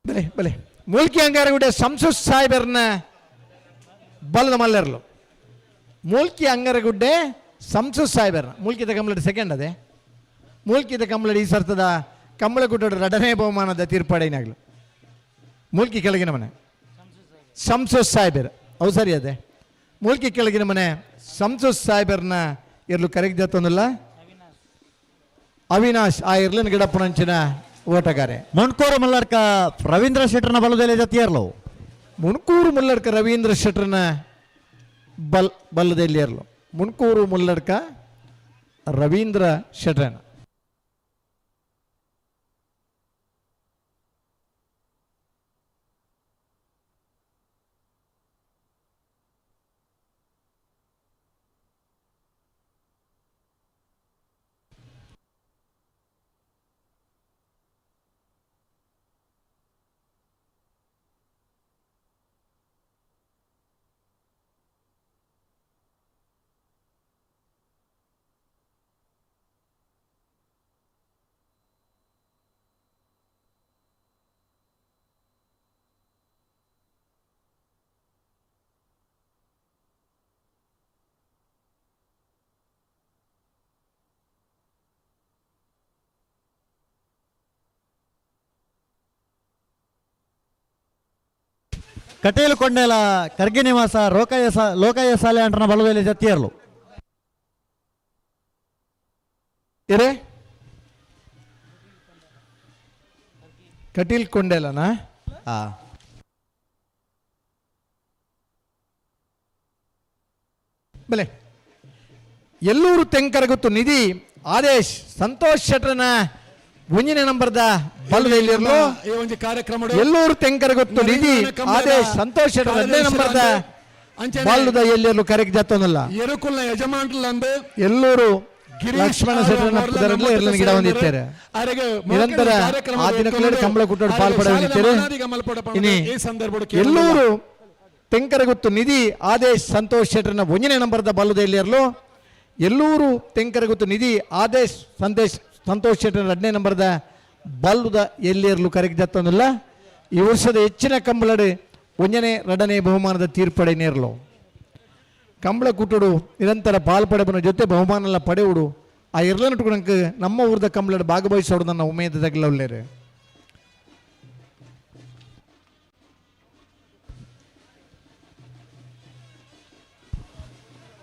ಬಲೆ ಬಲೆ ಮೂಲ್ಕಿ ಅಂಗಾರಗುಡ್ಡೆ ಸಂಸು ಸಾಹೇಬರ್ನ ಬಲದ ಮಲ್ಲರ್ಲು. ಮೂಲ್ಕಿ ಅಂಗಾರಗುಡ್ಡೆ ಸಂಸು ಸಾಹೇಬರ್ನ ಮೂಲ್ಕಿದ ಕಂಬಳಡಿ ಸೆಕೆಂಡ್ ಅದೇ ಮೂಲ್ಕಿದ ಕಂಬಳಡಿ ಈ ಸರ್ತದ ಕಂಬಳಗುಡ್ಡ ರಡನೇ ಬಹುಮಾನದ ತೀರ್ಪಾಡೈನಾಗ್ಲು. ಮೂಲ್ಕಿ ಕೆಳಗಿನ ಮನೆ ಸಂಸು ಸಾಹೇಬರ್, ಅವು ಸರಿ ಅದೇ. ಮೂಲ್ಕಿ ಕೆಳಗಿನ ಮನೆ ಸಂಸು ಸಾಹೇಬರ್ನ ಇರ್ಲು ಕರೆಗ್ ಜತ್ತೊಂದಿಲ್ಲ. ಅವಿನಾಶ್ ಆ ಇರ್ಲನ್ ಗಿಡಪ್ಪನಂಚಿನ ಓಟಗಾರೆ. ಮುಣ್ಕೂರು ಮುಲ್ಲಡ್ಕ ರವೀಂದ್ರ ಶೆಟ್ಟರ್ನ ಬಲದಲ್ಲಿ ಜತಿಯರ್ಲು. ಮುಣ್ಕೂರು ಮುಲ್ಲಡ್ಕ ರವೀಂದ್ರ ಶೆಟ್ಟರ್ನ ಬಲ್ಲದಲ್ಲಿ ಇರಲು. ಮುಣ್ಕೂರು ಮುಲ್ಲಡ್ಕ ರವೀಂದ್ರ ಶೆಟ್ಟರ್ನ. ಕಟೀಲು ಕೊಂಡೇಲ ಕರ್ಗಿ ನಿವಾಸ ರೋಕಯ್ಯ ಲೋಕಯ್ಯ ಸಾಲೆ ಅಂಟನ ಬಲದಲ್ಲಿ ಜತಿಯರ್ಲು. ಇರೇ ಕಟೀಲ್ ಕೊಂಡೇಲನಾ? ಬಲೆ ಎಲ್ಲೂರು ತೆಂಕರಗುತ್ತು ನಿಧಿ ಆದೇಶ್ ಸಂತೋಷ್ ಶೆಟ್ಟರ್ನ ಒಂಜಿನ ನಂಬರ್ದ ಬಲದಲ್ಲಿರಲು. ಈ ಒಂದು ಕಾರ್ಯಕ್ರಮ ಎಲ್ಲೂರು ತೆಂಕರಗುತ್ತು ನಿಧಿ ಆದೇಶ್ ಸಂತೋಷ್ ಶೆಟ್ಟರ್ 2ನೇ ನಂಬರ್ದ ಬಲ್ಲದ ಎಲ್ಲಿರಲು ಕರೆಕ್ಟ್ ಜತ್ತೊಂದಲ್ಲ. ಎರುಕುಲ್ನ ಯಜಮಾನ್ಲಂದು ಎಲ್ಲೂರು Lakshmana ಶೆಟ್ಟರನ ಪುದರಲ್ಲಿ ಎರ್ಲನ ಗಿಡ ಹೊಂದಿದ್ದಾರೆ. ನಿರಂತರ ಆ ದಿನಗಳಲ್ಲಿ ಕಂಬಳ ಕೂಟೋಡು ಪಾಲ್ಪಡೆಯುತ್ತಾರೆ. ಇನಿ ಎಲ್ಲೂರು ತೆಂಕರಗುತ್ತು ನಿಧಿ ಆದೇಶ್ ಸಂತೋಷ್ ಶೆಟ್ಟರನ ಒಂದನೇ ನಂಬರ್ದ ಬಲ್ಲದ ಎಲ್ಲಿರಲು. ಎಲ್ಲೂರು ತೆಂಕರಗುತ್ತು ನಿಧಿ ಆದೇಶ್ ಸಂದೇಶ್ ಸಂತೋಷ್ ಶೆಟ್ಟರನ ಎರಡನೇ ನಂಬರ್ದ ಬಲ್ಲುದ ಎಲ್ಲಿರಲು ಕರೆಗೆ. ಈ ವರ್ಷದ ಹೆಚ್ಚಿನ ಕಂಬಳಡು ಒಂದನೇ ಎರಡನೇ ಬಹುಮಾನದ ತೀರ್ಪಡೆ ನೇರಲು. ಕಂಬಳ ಕೂಟಡು ನಿರಂತರ ಪಾಲ್ಪಡೆಪನ ಜೊತೆ ಬಹುಮಾನ ಪಡೆಯುಡು ಆ ಇರ್ಲನಟುಕಣಕ್ಕೆ ನಮ್ಮ ಊರ್ದ ಕಂಬಳಡು ಭಾಗವಹಿಸೋಡು ನನ್ನ ಉಮೇದ ತಗಲವ್ಲೇರು.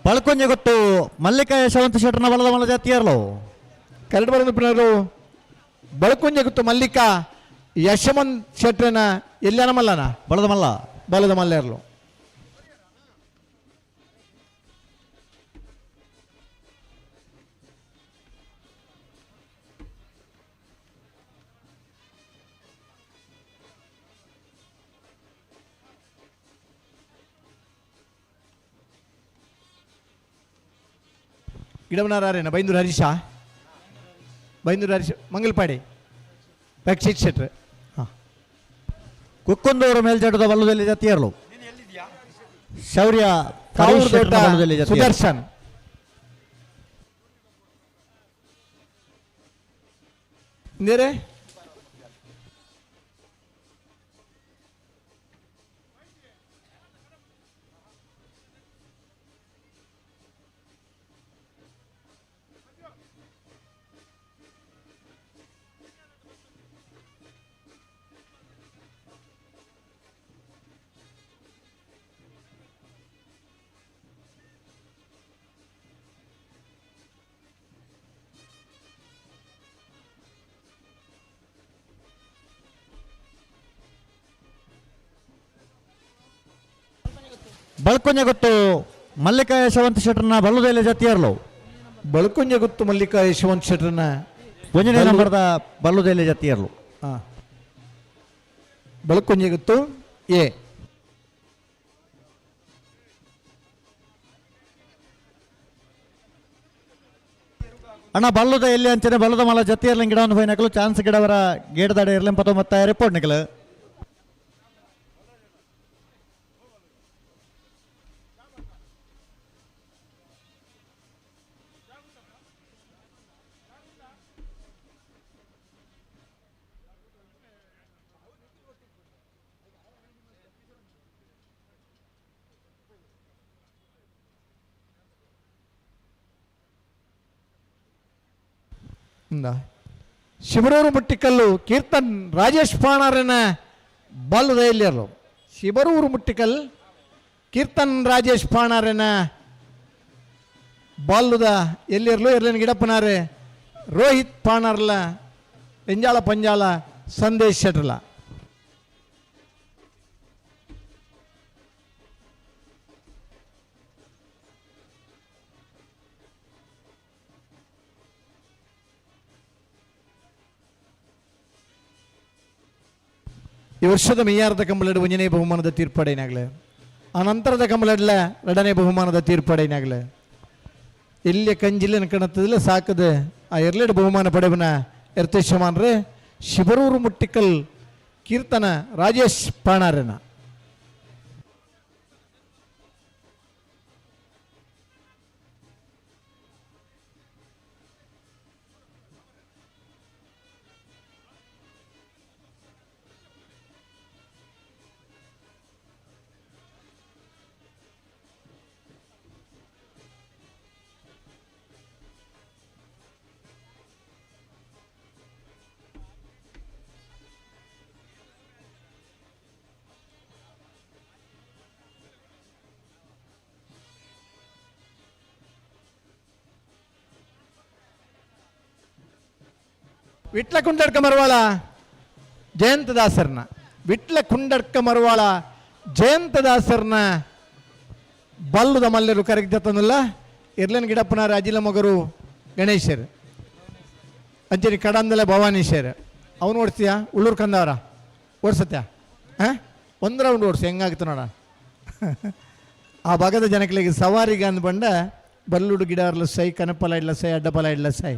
ಬಳ್ಕೊಂಜೆ ಗೊತ್ತು ಮಲ್ಲಿಕಾ ಯಶವಂತ ಶೆಟ್ಟರ್ನ ಬಲದ ಮಲ ಜಾತಿಯರ್ಲು. ಕರೆಕ್ಟ್ ಬರೋದು ಬಳ್ಕೊಂಜೆ ಗೊತ್ತು ಮಲ್ಲಿಕಾ ಯಶವಂತ್ ಶೆಟ್ಟರ್ನ ಎಲ್ಲನ ಮಲ್ಲನ ಬಲದ ಮಲ್ಲ ಬಲದ ಮಲ್ಲೇರ್ಲು. ಗಿಡವನಾರೇನ ಬೈಂದೂರು ಹರೀಶ, ಬೈಂದೂರು ಹರೀಶ್ ಮಂಗಲ್ಪಾಡಿ ರಕ್ಷಿತ್ ಶೆಟ್ರ್. ಹಾಂ, ಕುಕ್ಕುಂದೂರು ಮೇಲ್ಜಾಟದ ಬಲ್ಲದಲ್ಲಿ ಜತಿಯರ್ಲು. ಶೌರ್ಯ ಸುದರ್ಶನ್. ಬೇರೆ ಬಳ್ಕೊಂಜೆ ಗೊತ್ತು ಮಲ್ಲಿಕಾ ಯಶವಂತ ಶೆಟ್ಟರ್ನ ಬಲ್ಲುದೆಲೆ ಜತಿಯರ್ಲು. ಬಳ್ಕೊಂಜೆ ಗೊತ್ತು ಮಲ್ಲಿಕಾ ಯಶವಂತ ಶೆಟ್ಟರ್ನ ಒಂದನೇ ನಂಬರ್ದ ಬಲ್ಲುದೆಲೆ ಜತಿಯರ್ಲು. ಹಾಂ, ಬಳ್ಕೊಂಜೆ ಗೊತ್ತು ಎ. ಅಣ್ಣ ಬಲ್ಲುದ ಎಲ್ಲಿ ಅಂಚನೆ ಬಲ್ಲದ ಮಲ ಜತಿಯರ್ಲಿಂಗ್ ಗಿಡ ಒಂದು ನಕಲು ಚಾನ್ಸ್ ಗಿಡವರ ಗೇಟದಾಡೆ ಇರ್ಲಿಂ ಪತ್ತೊಂಬತ್ತ ರಿಪೋರ್ಟ್ ನಿಕಲು. ಶಿಬರೂರು ಮುಟ್ಟಿಕಲ್ಲು ಕೀರ್ತನ್ ರಾಜೇಶ್ ಪಾಣಾರನ ಬಲ್ಲದ ಎಲ್ಲಿಯರು. ಶಿಬರೂರು ಮುಟ್ಟಿಕಲ್ ಕೀರ್ತನ್ ರಾಜೇಶ್ ಪಾಣಾರನ ಬಾಲ್ಲುದ ಎಲ್ಲಿರ್ಲು. ಎರ್ಲಿನ ಗಿಡಪ್ಪನಾರೆ ರೋಹಿತ್ ಪಾಣಾರ್ಲ ಎಂಜಾಳ ಪಂಜಾಳ ಸಂದೇಶ್ ಶೆಟ್ರಲ. ಈ ವರ್ಷದ ಮೆಯ್ಯಾರದ ಕಂಬಳಡು ಒಂದನೇ ಬಹುಮಾನದ ತೀರ್ಪಡೆನಾಗಲೆ, ಆ ನಂತರದ ಕಂಬಳಡ್ಲ ಎರಡನೇ ಬಹುಮಾನದ ತೀರ್ಪಡೆನಾಗಲೆ. ಎಲ್ಲಿಯ ಕಂಜಿಲ್ಲ ಕಣತ್ತದಿಲ್ಲ ಸಾಕದೆ ಆ ಎರಲೆಡು ಬಹುಮಾನ ಪಡೆವನ ಎರ್ತೇಶಮಾನ್ರೆ ಶಿಬರೂರು ಮುಟ್ಟಿಕಲ್ ಕೀರ್ತನ ರಾಜೇಶ್ ಪಾಣಾರನ. ವಿಟ್ಲ ಕುಂಡಡ್ಕ ಮರವಾಳ ಜಯಂತದಾಸರ್ನ, ವಿಟ್ಲ ಕುಂಡಡ್ಕ ಮರವಾಳ ಜಯಂತದಾಸರ್ನ ಬಲ್ಲುದ ಮಲ್ಲರು ಕರೆಗೆ ಜತನಲ್ಲ. ಇರ್ಲನ್ ಗಿಡಪ್ಪನಾರ ಅಜಿಲ ಮಗರು ಗಣೇಶರು ಅಂಚನೆ ಕಡಂದಲೆ ಭವಾನೀಶರ್. ಅವನು ಓಡಿಸ್ತೀಯಾ? ಉಳ್ಳೂರು ಕಂದವರ ಓಡಿಸತ್ಯಾ? ಹಾಂ, ಒಂದು ರೌಂಡ್ ಓಡಿಸಿ ಹೆಂಗಾಗ್ತು ನೋಡ. ಆ ಭಾಗದ ಜನಗಳಿಗೆ ಸವಾರಿಗೆ ಅಂದ್ಬಂಡ ಬಲ್ಲುಡು ಗಿಡಾರ್ಲ ಸೈ ಕನಪಲ ಇಡ್ಲ ಸೈ ಅಡ್ಡಪಲ ಇಡ್ಲ ಸೈ.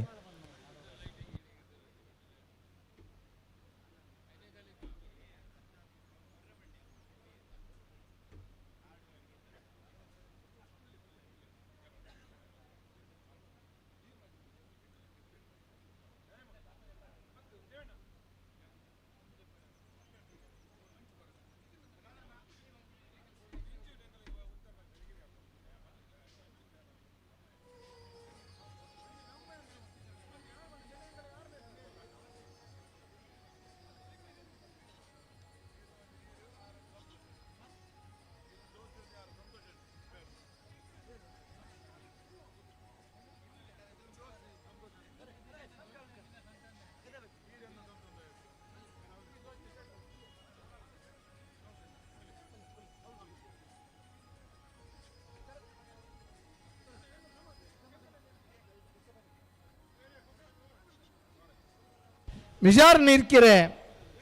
ಮಿಜಾರು ನೀರ್ಕೆರೆ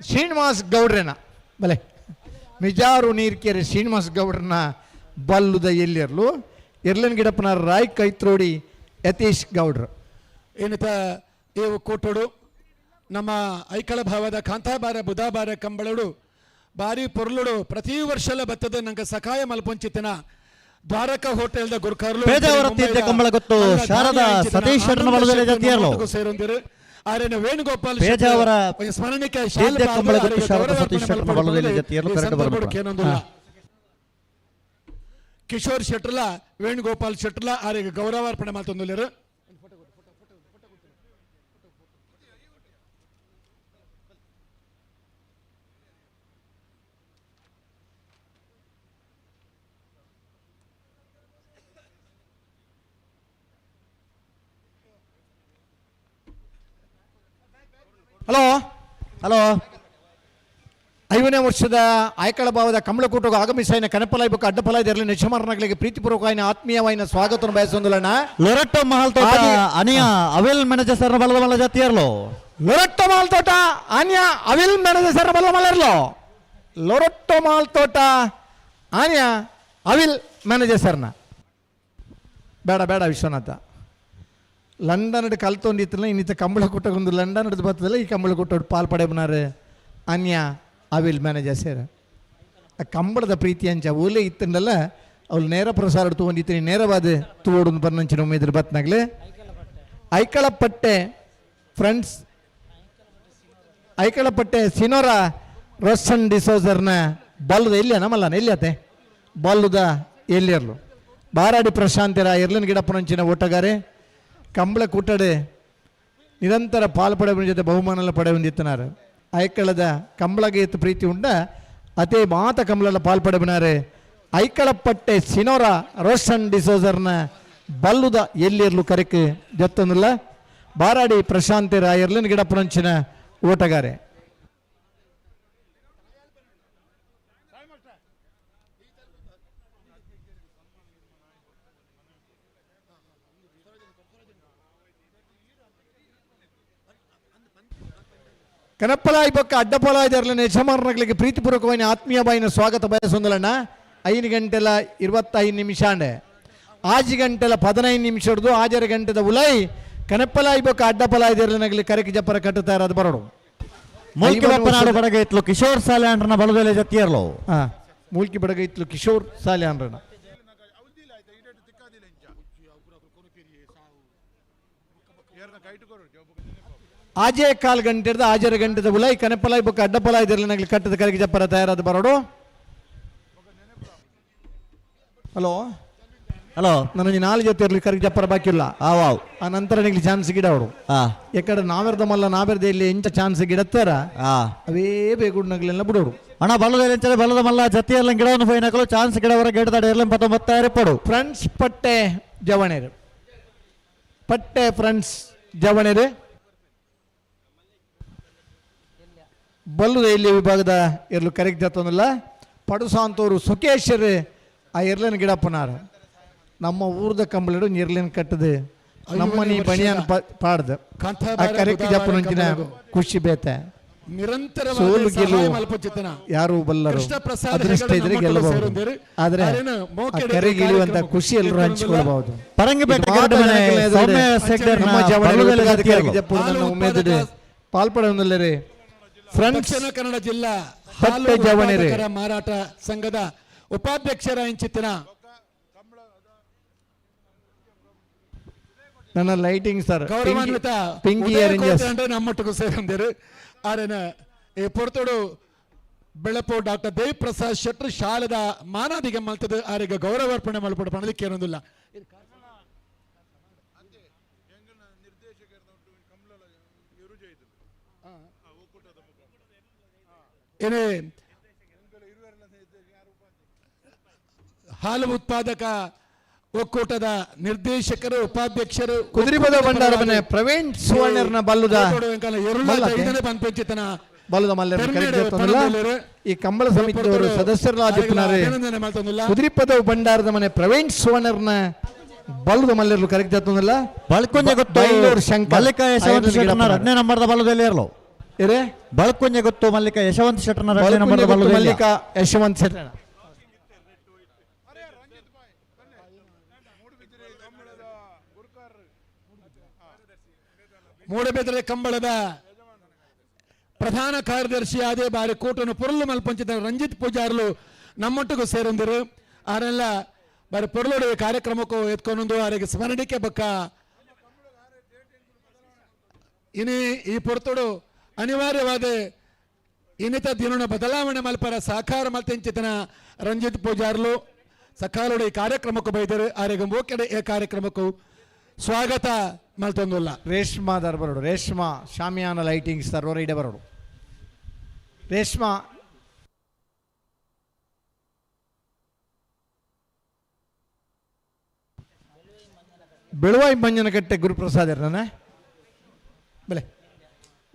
ಶ್ರೀನಿವಾಸ್ ಗೌಡ್ರನ ಬಲೆ, ಮಿಜಾರು ನೀರ್ಕೆರೆ ಶ್ರೀನಿವಾಸ್ ಗೌಡ್ರನ ಬಲ್ಲುದ ಎಲ್ಲಿರ್ಲು ಎರ್ಲನ್ ಗಿಡಪ್ಪನ ರಾಯ್ ಕೈತ್ರೋಡಿ ಯತೀಶ್ ಗೌಡ್ರು. ಏನಿತ ಏವು ಕೋಟೋಡು ನಮ್ಮ ಐಕಳ ಭಾವದ ಕಾಂತಾಬಾರ ಬುಧಾಬಾರ ಕಂಬಳಡು ಬಾರಿ ಪೊರ್ಲುಡು ಪ್ರತಿ ವರ್ಷಲ ಬತ್ತದ ನಂಗೆ ಸಕಾಯ ಮಲ್ಪೊಂಚಿತನ ದ್ವಾರಕಾ ಹೋಟೆಲ್ದ ಗುರ್ಕಾರ್ಲು ಕಂಬಳ ಗೊತ್ತು ಶಾರದಾ ಸತೀಶ್ ಸೇರೊಂದಿರು. ಆರ್ಯನ ವೇಣುಗೋಪಾಲ್ ಪೇಜಾವರ ಸ್ಮರಣಿಕೆ ಕಿಶೋರ್ ಶೆಟ್ರಲ ವೇಣುಗೋಪಾಲ್ ಶೆಟ್ರಲ ಆರ್ಯ ಗೌರವಾರ್ಪಣೆ ಮಾಡ್ತೊಂದುಲ್ಲೇರು. ಹಲೋ ಹಲೋ, 5ನೇ ವರ್ಷದ ಆಯ್ಕಳ ಭಾವದ ಕಮಲಕೂಟకు ಆಗಮಿಸಾಯಿನ ಕನಪಲಾಯಿ ಬೊಕ್ಕ ಅಡ್ಡಪಲಾಯಿ ಇರಲಿ ನಿಶಮರನಗಳಿಗೆ ಪ್ರೀತಿಪೂರ್ವಕವಾಯಿನ ಆತ್ಮೀಯವಾಯಿನ ಸ್ವಾಗತವನ್ನು ಬಯಸೊಂದುಲಣ್ಣ. ಲೊರೆಟ್ಟೋ ಮಹಲ್ ತೋಟ ಅನಿಯಾ ಅವಿಲ್ ಮ್ಯಾನೇಜರ್ ಸರ್ ಬಲದ ಮಲ್ಲ ಜಾತಿಯರ್ಲೋ. ಲೊರೆಟ್ಟೋ ಮಹಲ್ ತೋಟ ಅನಿಯಾ ಅವಿಲ್ ಮ್ಯಾನೇಜರ್ ಸರ್ ಬಲದ ಮಲ್ಲರ್ಲೋ. ಲೊರೆಟ್ಟೋ ಮಹಲ್ ತೋಟ ಆನಿಯಾ ಅವಿಲ್ ಮ್ಯಾನೇಜರ್ ಸರ್ನ. ಬೇಡ ಬೇಡ ವಿಶ್ವನಾಥ, ಲಂಡನ್ ಕಲ್ತೊಂದಿತ್ತಲ್ಲ ಇನ್ನಿತ ಕಂಬಳ ಕೂಟಕ್ಕೊಂದು ಲಂಡನ್ ಹಿಡಿದು ಬರ್ತದಲ್ಲ, ಈ ಕಂಬಳ ಕೂಟ ಪಾಲ್ ಪಡೆಬನಾರು ಅನ್ಯ ಅವಿಲ್ ಮ್ಯಾನೇಜರ್ ಸೇರ. ಆ ಕಂಬಳದ ಪ್ರೀತಿ ಅಂಚ ಓಲೆ ಇತ್ತಂಡಲ್ಲ ಅವಳು ನೇರ ಪ್ರಸಾರ ತಗೊಂಡಿತ್ತೀನಿ ನೇರವಾದ ತೋಡು ಬನ್ನಂಚಿನ ಉಮೇದ್ರ ಬತ್ನಾಗ್ಲೆ. ಐಕಳಪಟ್ಟೆ ಫ್ರೆಂಡ್ಸ್, ಐಕಳಪಟ್ಟೆ ಸಿನೋರ ರೋಷನ್ ಡಿಸೋಜರ್ನ ಬಲ್ಲದ ಎಲ್ಲಿಯ ನಮ್ಮಲ್ಲ ಎಲ್ಲಿಯತೆ ಬಲ್ಲದ ಎಲ್ಲಿಯರ್ಲು ಬಾರಾಡಿ ಪ್ರಶಾಂತಿರ ಎರ್ಲನ್ ಗಿಡಪ್ಪನಂಚಿನ ಓಟಗಾರೆ ಕಂಬಳ ಕೂಟಡೆ ನಿರಂತರ ಪಾಲು ಪಡೆಯುವ ಜೊತೆ ಬಹುಮಾನ ಪಡೆಯುವಂದಿತ್ತನಾರು. ಐಕಳದ ಕಂಬಳಗೆ ಇತ್ತು ಪ್ರೀತಿ ಉಂಡ ಅದೇ ಮಾತ ಕಂಬಳದ ಪಾಲು ಪಡೆಬನಾರೆ ಐಕಳಪಟ್ಟೆ ಸಿನೋರ ರೋಷನ್ ಡಿಸೋಜರ್ನ ಬಲ್ಲುದ ಎಲ್ಲಿರ್ಲು ಕರೆಕ್ ಜತ್ತಂದಿಲ್ಲ ಬಾರಾಡಿ ಪ್ರಶಾಂತಿರ ಎರ್ಲಿನ ಗಿಡಪ್ಪನಂಚಿನ ಓಟಗಾರೆ. ಕನಪ್ಪಲಾಯಿ ಬೊಕ್ಕ ಅಡ್ಡಪಲಾಯಿದರ್ಲನ ಯಜಮಾನರಿಗೆ ಪ್ರೀತಿಪೂರ್ವಕವಾಗಿ ಆತ್ಮೀಯವಾಯಿನ ಸ್ವಾಗತ ಬಯಸೊಂದಲಣ್ಣ. 5 ಗಂಟೆಲ 25 ನಿಮಿಷ ಅಂಡೆ 6 ಗಂಟೆಲ 15 ನಿಮಿಷ ಹಿಡಿದು 6 ಗಂಟೆದ ಉಲೈ ಕನಪ್ಪಲಾಯಿ ಬೊಕ್ಕ ಅಡ್ಡಪಲಾಯಿದರ್ಲನಗಲಿ ಕರಕಿ ಜಪ್ಪರ ಕಟ್ಟುತ್ತಾ ಇರೋದು ಬರೋಡು. ಮೂಲ್ಕಿ ಬಪ್ಪನಾಡು ಬಡಗೈತ್ಲು ಕಿಶೋರ್ ಸಾಲ್ಯಾಂಡ್ರನ ಬಲದಲೆ ಜತ್ತಿಯರ್ಲು. ಮೂಲ್ಕಿ ಬಡಗೈತ್ಲು ಕಿಶೋರ್ ಸಾಲ್ಯಾಂಡ್ರನ. ಆಜೇ ಕಾಲು ಗಂಟೆ ಹಿಡಿದು 6 ಗಂಟೆದ ಉಲೈ ಕನಪಲಾಯಿ ಬೊಕ್ಕ ಅಡ್ಡಪಲಾಯಿ ನಗಲಿ ಕಟ್ಟದ ಕರಗಿ ಜಪ್ಪರ ತಯಾರಾದ ಬರೋಡು. ಹಲೋ ಹಲೋ, ನನಗೆ 4 ಜೊತೆ ಇರಲಿ ಕರಗಿ ಜಪ್ಪರ ಬಾಕಿ ಇಲ್ಲ. ಆ ನಂತರ ನಿಗ್ಲಿ ಚಾನ್ಸ್ ಗಿಡ ಅವರು ಯಾಕಂದ್ರೆ ನಾವೆರ್ದ ಮಲ್ಲ ನಾವೆರ್ದ ಇಲ್ಲಿ ಎಂಚ ಚಾನ್ಸ್ ಗಿಡತ್ತಾರ ಅವೇ ಬೇಗುಡ್ನಗ್ಲೆಲ್ಲ ಬಿಡೋರು. ಅಣ್ಣ ಬಲದ ಎಂಚಲೆ ಬಲದ ಮಲ್ಲ ಜತಿಯರ್ಲ ಗಿಡವನ್ನು ಫೈನಕಲು ಚಾನ್ಸ್ ಗಿಡವರ ಗೇಟದ ಇರ್ಲಿ 19 ಪಡು. ಫ್ರೆಂಡ್ಸ್ ಪಟ್ಟೆ ಜವಣೇರು ಪಟ್ಟೆ ಫ್ರೆಂಡ್ಸ್ ಜವಣೇರು ಬಲ್ಲುದ ಇಲ್ಲಿ ವಿಭಾಗದ ಎರ್ಲು ಕರೆಕ್ಟ್ ಜತ್ತೊಂದಿಲ್ಲ ಪಡುಸಾಂತವರು ಸುಖೇಶ್ವರ್ ಆ ಎರ್ಲನ ಗಿಡಪ್ಪನಾರ ನಮ್ಮ ಊರ್ದ ಕಂಬಳಿಡು ಎರ್ಲಿನ ಕಟ್ಟದು ನಮ್ಮ ನೀ ಬಣಿಯನ್ ಪಾಡ್ದು ಆ ಕರೆಕ್ಟ್ ಜಪ್ಪನಂಚಿನ ಖುಷಿ ಬೇತೆ. ನಿರಂತರವಾದ ಸೋಲು ಸಹಾಯ ಗೆಲುವು ಮಲ್ಪುಚಿತನ ಯಾರು ಬಲ್ಲರು, ಕೃಷ್ಣ ಪ್ರಸಾದ್ ಅದೃಷ್ಟ ಹೆಗಡೆ ಇದ್ರೆ ನಮ್ಮೊಟ್ಟಿಗೆ ಗೆಲ್ಲಬಹುದು. ಸೇರೊಂದಿರು. ಆದರೆ ಆರೆನ ಆ ಮೋಕೆಡೆ ಕರೆಗೆ ಇಳಿಯುವಂತ ಕಾರ್ಯಕ್ರಮಕ್ಕೆ ಖುಷಿ ಎಲ್ಲರೂ ಎದುರುಲ್ಲ. ಹಂಚಿಕೊಳ್ಳಬಹುದು. ಪರಂಗಿಪೇಟೆ ಇದು ಮಾತ್ರ ಗರುಡ ಮನೆ ಜನಗಳ ಎದುರುಗಡೆ ಸೌಮ್ಯ ಶೆಟ್ಟರ್ನ ನಮ್ಮ ಜವಳಿ ಬಲ್ಲುದೆಲೆ ಒಟ್ಟುಗಾದ ಜತಿಯರ್ಲು. ಕರೆಗೆ ಜಪ್ಪುವುದನ್ನು ಹಾಲು ಉಮೇದಿದೆ. ಪಾಲ್ಪಡೊಂದುಲ್ಲೆರೆ. ಫ್ರೆಂಡ್ಸ್ ದಕ್ಷಿಣ ಕನ್ನಡ ಜಿಲ್ಲಾ ಹಾಲು ಪಟ್ಟೆ ಜವಣಿರೆ. ಉತ್ಪಾದಕರ ಮಾರಾಟ ಸಂಘದ ಉಪಾಧ್ಯಕ್ಷರ ಇಂಚಿತ್ತಿನ ನನ್ನ ಲೈಟಿಂಗ್ ಸರ್ ಗೌರವಾನ್ವಿತ ಪಿಂಕಿ ಉದಯ ಅರೇಂಜರ್ಸ್ ಕೋಟೆ ನಮ್ಮೊಟ್ಟಿಗೆ ಸೇರೊಂದಿರು. ಆರೆನ ಈ ಪೊರ್ತುಡು ಬೆಳಪು ಡಾಕ್ಟರ್ ದೇವಿ ಪ್ರಸಾದ್ ಶೆಟ್ಟರ್ ಶಾಲೆದ ಮಾನಾದಿಗೆ ಮಲ್ತದ ಆರಿಗೆ ಗೌರವಾರ್ಪಣೆ ಮಲ್ಪಡು ಪಣಲಿಕ್ಕೆ ಏನೊಂದಿಲ್ಲ. ಏನೇ ಹಾಲು ಉತ್ಪಾದಕ ಒಕ್ಕೂಟದ ನಿರ್ದೇಶಕರು, ಉಪಾಧ್ಯಕ್ಷರು, ಕುದುರೆಬದ ಭಂಡಾರ ಮನೆ ಪ್ರವೀಣ್ ಸುವರ್ಣರ್ನ ಬಲ್ಲುದ ಮಲ್ಲತೆ. ಪಂಚತನ ಬಲ್ಲದ ಮಲ್ಲರ ಪೆರ್ಮೇಡು ಕರೆಗೆ ಪಣಂದೊಲ್ಲೆರು. ಈ ಕಂಬಳ ಸಮಿತಿಯವರು ಸದಸ್ಯರಾದಿಪ್ಪನಾರೆ ಅಭಿನಂದನೆ ಮಲ್ತೊಂದುಲ್ಲ. ಕುದುರೆಪದವು ಭಂಡಾರದ ಮನೆ ಪ್ರವೀಣ್ ಸುವರ್ಣರ್ನ ಬಲ್ಲದ ಮಲ್ಲರ್ಲು ಕರೆಗೆ ಜತ್ತೊಂದಿಲ್ಲ. ಬಳಕುಂಜೆ ಗೊತ್ತು ಬೈಂದೂರು ಶಂಕರ್ ಮಲ್ಲಿಕಾ ಯಶವಂತ ಐದನೇ ಶೆಟ್ಟರ್ನ ಗಿಡಪ್ಪನವರು. 2ನೇ ನಂಬರ್ದ ಬಲ್ಲದಲ್ಲಿ ಇರಲು. ಇರೇ? ಬಳಕುಂಜೆ ಗೊತ್ತು ಮಲ್ಲಿಕಾ ಯಶವಂತ ಶೆಟ್ಟರ್ನ 2ನೇ ನಂಬರ್ದ ಬಲ್ಕುಂಜೆ ಗೊತ್ತು ಬಲ್ಲದಲ್ಲಿ. ಮಲ್ಲಿಕಾ ಯಶವಂತ ಶೆಟ್ಟರ್ನ. ಮೂಡಬಿದರೆ ಕಂಬಳದ ಪ್ರಧಾನ ಕಾರ್ಯದರ್ಶಿ ಆದೇ ಬಾರಿ ಕೂಟನು ಪೊರ್ಲು ಮಲ್ಪಂಚಿತ ರಂಜಿತ್ ಪೂಜಾರ್ಲು ನಮ್ಮೊಟ್ಟಿಗೂ ಸೇರೊಂದಿರು. ಆರೆಲ್ಲ ಬಾರಿ ಪೊರ್ಲುಡು ಕಾರ್ಯಕ್ರಮಕ್ಕೂ ಎತ್ಕೊಂಡೊಂದು ಆರಿಗೆ ಸ್ಮರಣಿಕೆ ಬಕ್ಕ ಇನಿ ಈ ಪೊರ್ತುಡು ಅನಿವಾರ್ಯವಾದ ಇನ್ನಿತ ದಿನ ಬದಲಾವಣೆ ಮಲ್ಪರ ಸಹಕಾರ ಮಲ್ತೆಂಚಿತನ ರಂಜಿತ್ ಪೂಜಾರ್ಲು ಸಕಾಲುಡು ಈ ಕಾರ್ಯಕ್ರಮಕ್ಕೂ ಬೈದರು. ಆರಿಗೆ ಮೋಕೆಡೆ ಈ ಕಾರ್ಯಕ್ರಮಕ್ಕೂ ಸ್ವಾಗತ ಮಲ್ತೊಂದುಲ್ಲ. ರೇಷ್ಮಾ there ಬರೋಡು, ರೇಷ್ಮಾ ಶಾಮಿಯಾನ ಲೈಟಿಂಗ್ಸ್ ದರ್ವರ ಇಡೆ ಬರೋಡು. ರೇಷ್ಮಾ ಬೆಳುವಾಯಿ ಮಂಜನಕಟ್ಟೆ ಗುರುಪ್ರಸಾದ್ ಇರ್ತಾನೆ. ಬೆಲೆ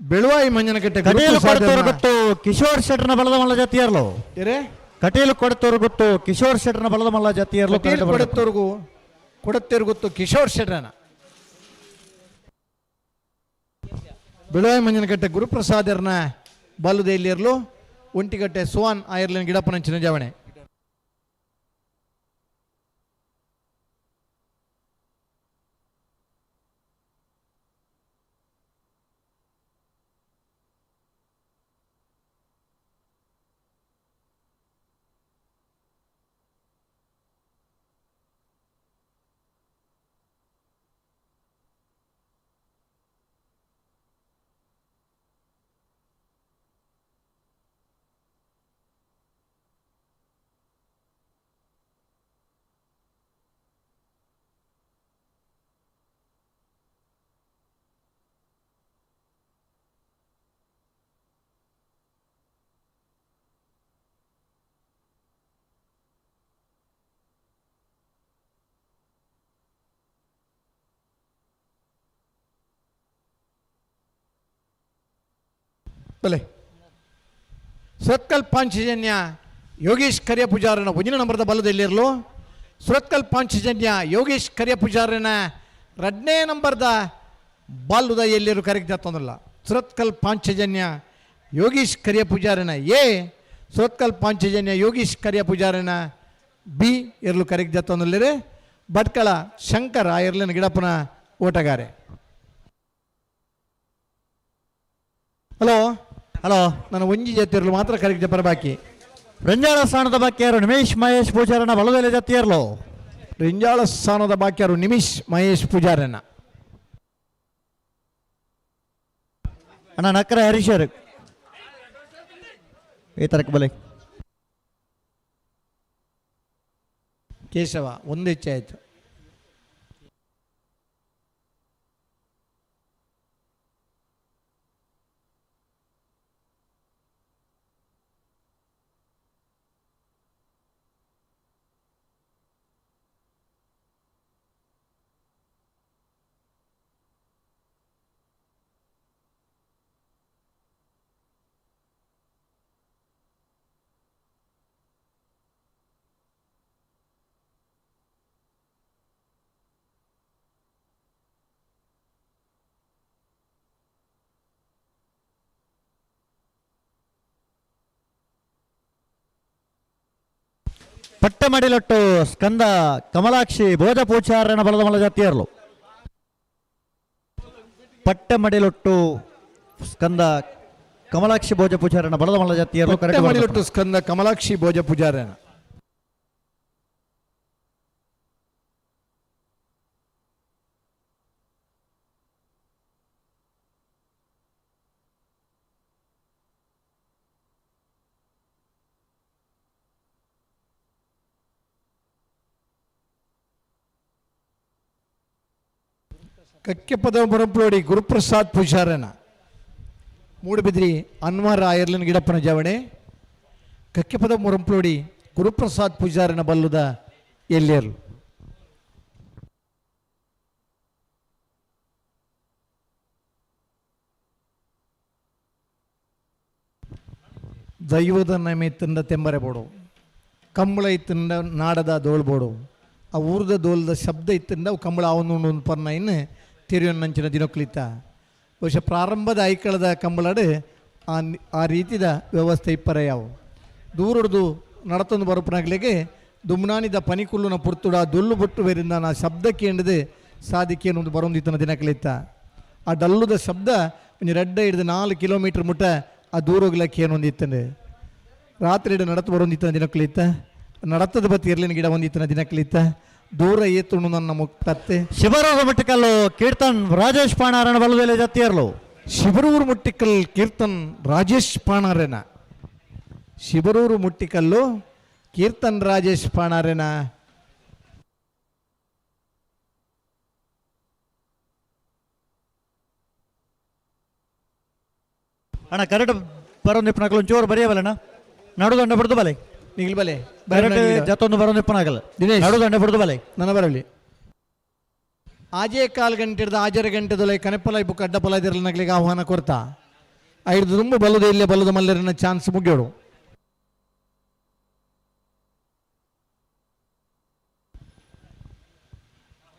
ಬೆಳುವಾಯಿ ಮಂಜನಕಟ್ಟೆ ಕಟೀಲು ಗುರುಪ್ರಸಾದ್ ಕೊಡ್ತೋರು ಇರ್ನ. ಗೊತ್ತು ಕಿಶೋರ್ ಶೆಟ್ಟರ್ನ ಬಲದ ಮಲ್ಲ ಜಾತಿಯರ್ಲು. ಏರೇ? ಕಟೀಲು ಕೊಡ್ತೋರು ಗೊತ್ತು ಕಿಶೋರ್ ಶೆಟ್ಟರ್ನ ಬಲದ ಮಲ್ಲ ಜಾತಿಯರ್ಲು. ಕಟೀಲು ಕರೆದು ಬರೋದು. ಕೊಡತ್ತೋರ್ಗು ಕೊಡತ್ತೇರು ಗೊತ್ತು ಕಿಶೋರ್ ಶೆಟ್ಟರ್ನ. ಬೆಳುವಾಯಿ ಮಂಜನಕಟ್ಟೆ ಗುರುಪ್ರಸಾದರ್ನ ಬಲ್ಲುದೆಲ್ಲಿರ್ಲು. ಒಂಟಿಕಟ್ಟೆ ಸುವಾನ್ ಆಯರ್ಲಿನ ಗಿಡಪ್ಪನಂಚಿನ ಜವಣೆ. ಬಲೆ ಸುರತ್ಕಲ್ ಪಾಂಚಜನ್ಯ ಯೋಗೇಶ್ ಕರಿಯ ಪೂಜಾರನ ಒಂದಿನ ನಂಬರದ ಬಲದಲ್ಲಿರಲು. ಸುರತ್ಕಲ್ ಪಾಂಚಜನ್ಯ ಯೋಗೇಶ್ ಕರಿಯ ಪೂಜಾರನ 2ನೇ ನಂಬರ್ದ ಬಾಲುದ ಎಲ್ಲಿರು ಕರೆಗೆ ತಂದಲ್ಲ. ಸುರತ್ಕಲ್ ಪಾಂಚಜನ್ಯ ಯೋಗೇಶ್ ಕರಿಯ ಪೂಜಾರನ ಎ, ಸುರತ್ಕಲ್ ಪಾಂಚಜನ್ಯ ಯೋಗೇಶ್ ಕರಿಯ ಪೂಜಾರನ ಬಿ ಇರಲು ಕರೆಗೆ ತಂದಲ್ಲಿರೆ. ಭಟ್ಕಳ ಶಂಕರ ಇರ್ಲಿನ ಗಿಡಪ್ಪನ ಓಟಗಾರೆ. ಹಲೋ ಹಲೋ, ನಾನು ಒಂಜಿ ಜಾತಿಯರ್ಲು ಮಾತ್ರ ಕರೆಗೆ ಜಪರ ಬಾಕಿ. ರಂಜಾಳ ಸ್ಥಾನದ ಬಾಕಿಯರು ನಿಮೇಶ್ ಮಹೇಶ್ ಪೂಜಾರನ ಬಲದೆಲೆ ಜಾತಿಯರ್ಲು. ರಿಂಜಾಳ ಸ್ಥಾನದ ಬಾಕಿಯರು ನಿಮಿಷ್ ಮಹೇಶ್ ಪೂಜಾರನ. ಅಣ್ಣ ನಕ್ರ ಹರೀಶರ್ ಈ ತರಕ ಬಲೆ. ಕೇಶವ ಒಂದು ಹೆಚ್ಚಾಯಿತು. ಪಟ್ಟಮಡಿಲೊಟ್ಟು ಸ್ಕಂದ ಕಮಲಾಕ್ಷಿ ಭೋಜ ಪೂಚಾರಣ ಬಲದ ಮಲ ಜಾತಿಯರ್ಲು. ಪಟ್ಟಮಡಿಲೊಟ್ಟು ಸ್ಕಂದ ಕಮಲಾಕ್ಷಿ ಭೋಜ ಪೂಜಾರಣ ಬಲದ ಮಲ್ಲ ಜಾತಿಯರ್ಲು. ಪಟ್ಟಮಡಿಲೊಟ್ಟು ಸ್ಕಂದ ಕಮಲಾಕ್ಷಿ ಭೋಜ ಪೂಜಾರನ. ಕಕ್ಕೆಪದ ಬರಂಪ್ಲೋಡಿ ಗುರುಪ್ರಸಾದ್ ಪೂಜಾರನ. ಮೂಡುಬಿದ್ರಿ ಅನ್ವರ್ ಆಯರ್ಲಿನ್ ಗಿಡಪ್ಪನ ಜವಣೆ. ಕಕ್ಕೆಪದ ಮುರಂಪ್ಲೋಡಿ ಗುರುಪ್ರಸಾದ್ ಪೂಜಾರನ ಬಲ್ಲುದ ಎಲ್ಲೇರ್ಲು. ದೈವದ ನಮಿತ್ತಿಂದ ತೆಂಬರೆ ಬೋಡು, ಕಂಬಳ ಇತ್ತಿಂದ ನಾಡದ ದೋಳ್ಬೋಡು, ಆ ಊರ್ದ ದೋಲ್ದ ಶಬ್ದ ಇತ್ತಿಂದ ಅವು ಕಂಬಳ ಅವನು ಒಂದು ಪರ್ನ ಇನ್ನು ತೆರೆಯೊನ್ನಂಚಿನ ದಿನಕ್ಲಿತ್ತ. ಬಹುಶಃ ಪ್ರಾರಂಭದ ಐಕಳದ ಕಂಬಳಡು ಆ ರೀತಿದ ವ್ಯವಸ್ಥೆ ಇಪ್ಪರೆ ಯಾವು ದೂರಡ್ದು ನಡತೊಂದು ಬರುಪನಾಗ್ಲಿಗೆ ದುಮ್ನಾನಿದ ಪನಿಕುಲ್ಲುನ ಪುರ್ತುಡ ದುಲ್ಲು ಬೊಟ್ಟು ಬೇರಿಂದ ನಾ ಶಬ್ದ ಕೇಂಡದು ಸಾಧಿಕೆ ಒಂದು ಬರೊಂದಿತ್ತನ ದಿನಕ್ಲಿತ್ತ. ಆ ಡಲ್ಲುದ ಶಬ್ದ ಒಂಜಿ ರೆಡ್ಡ ಹಿಡಿದು 4 ಕಿಲೋಮೀಟರ್ ಮುಟ್ಟ ಆ ದೂರೋಗ್ಲಕ್ಕೆ ಏನೊಂದಿತ್ತಂಡು. ರಾತ್ರಿ ಹಿಡಿದು ನಡತು ಬರೊಂದಿತ್ತನ ದಿನಕ್ಲಿತ್ತ. ನಡತದ ಬತ್ತಿ ಇರ್ಲಿನ ಗಿಡ ಒಂದಿತ್ತನ ದಿನಕ್ಲಿತ್ತ. ದೂರ ಏತುಣು ನನ್ನ ಮುಕ್ತತ್ತೆ. ಶಿಬರೂರು ಮುಟ್ಟಿಕಲ್ಲು ಕೀರ್ತನ್ ರಾಜೇಶ್ ಪಾಣಾರನ ಬಲದಲ್ಲಿ ಜತ್ತಿಯರ್ಲು. ಶಿಬರೂರು ಮುಟ್ಟಿಕಲ್ ಕೀರ್ತನ್ ರಾಜೇಶ್ ಪಾಣಾರನ. ಶಿಬರೂರು ಮುಟ್ಟಿಕಲ್ಲು ಕೀರ್ತನ್ ರಾಜೇಶ್ ಪಾಣಾರನ. ಅಣ್ಣ ಕರೆಕ್ಟ್ ಬರೋಂದಿಪ್ಪನಕಲು ಒಂಚೂರು ಬರೆಯಬಲ್ಲಣ್ಣ. ನಡುದಂಡ ಬಿಡ್ದು ಬಲೆ ನಿಗಿಲ್ ಬಲೆ ಕರೆಕ್ಟ್ ಜತ್ತೊಂದು ಬರೋಂದಿಪ್ಪನಾಗಲ್ಲ. ದಿನೇಶ್. ನಡುದಂಡ ಬಿಡ್ದು ಬಲೆ ನನ್ನ ಬರಲಿ. ಆಜೇ ಕಾಲು ಗಂಟೆ ಹಿಡ್ದು ಆಜರ ಗಂಟೆದೊಲೆ ಕನೆಪಲ ಬುಕ್ ಅಡ್ಡಪಲ ಇದಿರಲಿ ನಗಲಿಗೆ ಆಹ್ವಾನ ಕೊರ್ತಾ ಐದು ತುಂಬ ಬಲ್ಲದ ಇಲ್ಲೇ ಬಲ್ಲದ ಮಲ್ಲರಿನ ಚಾನ್ಸ್ ಮುಗಿಯೋಡು.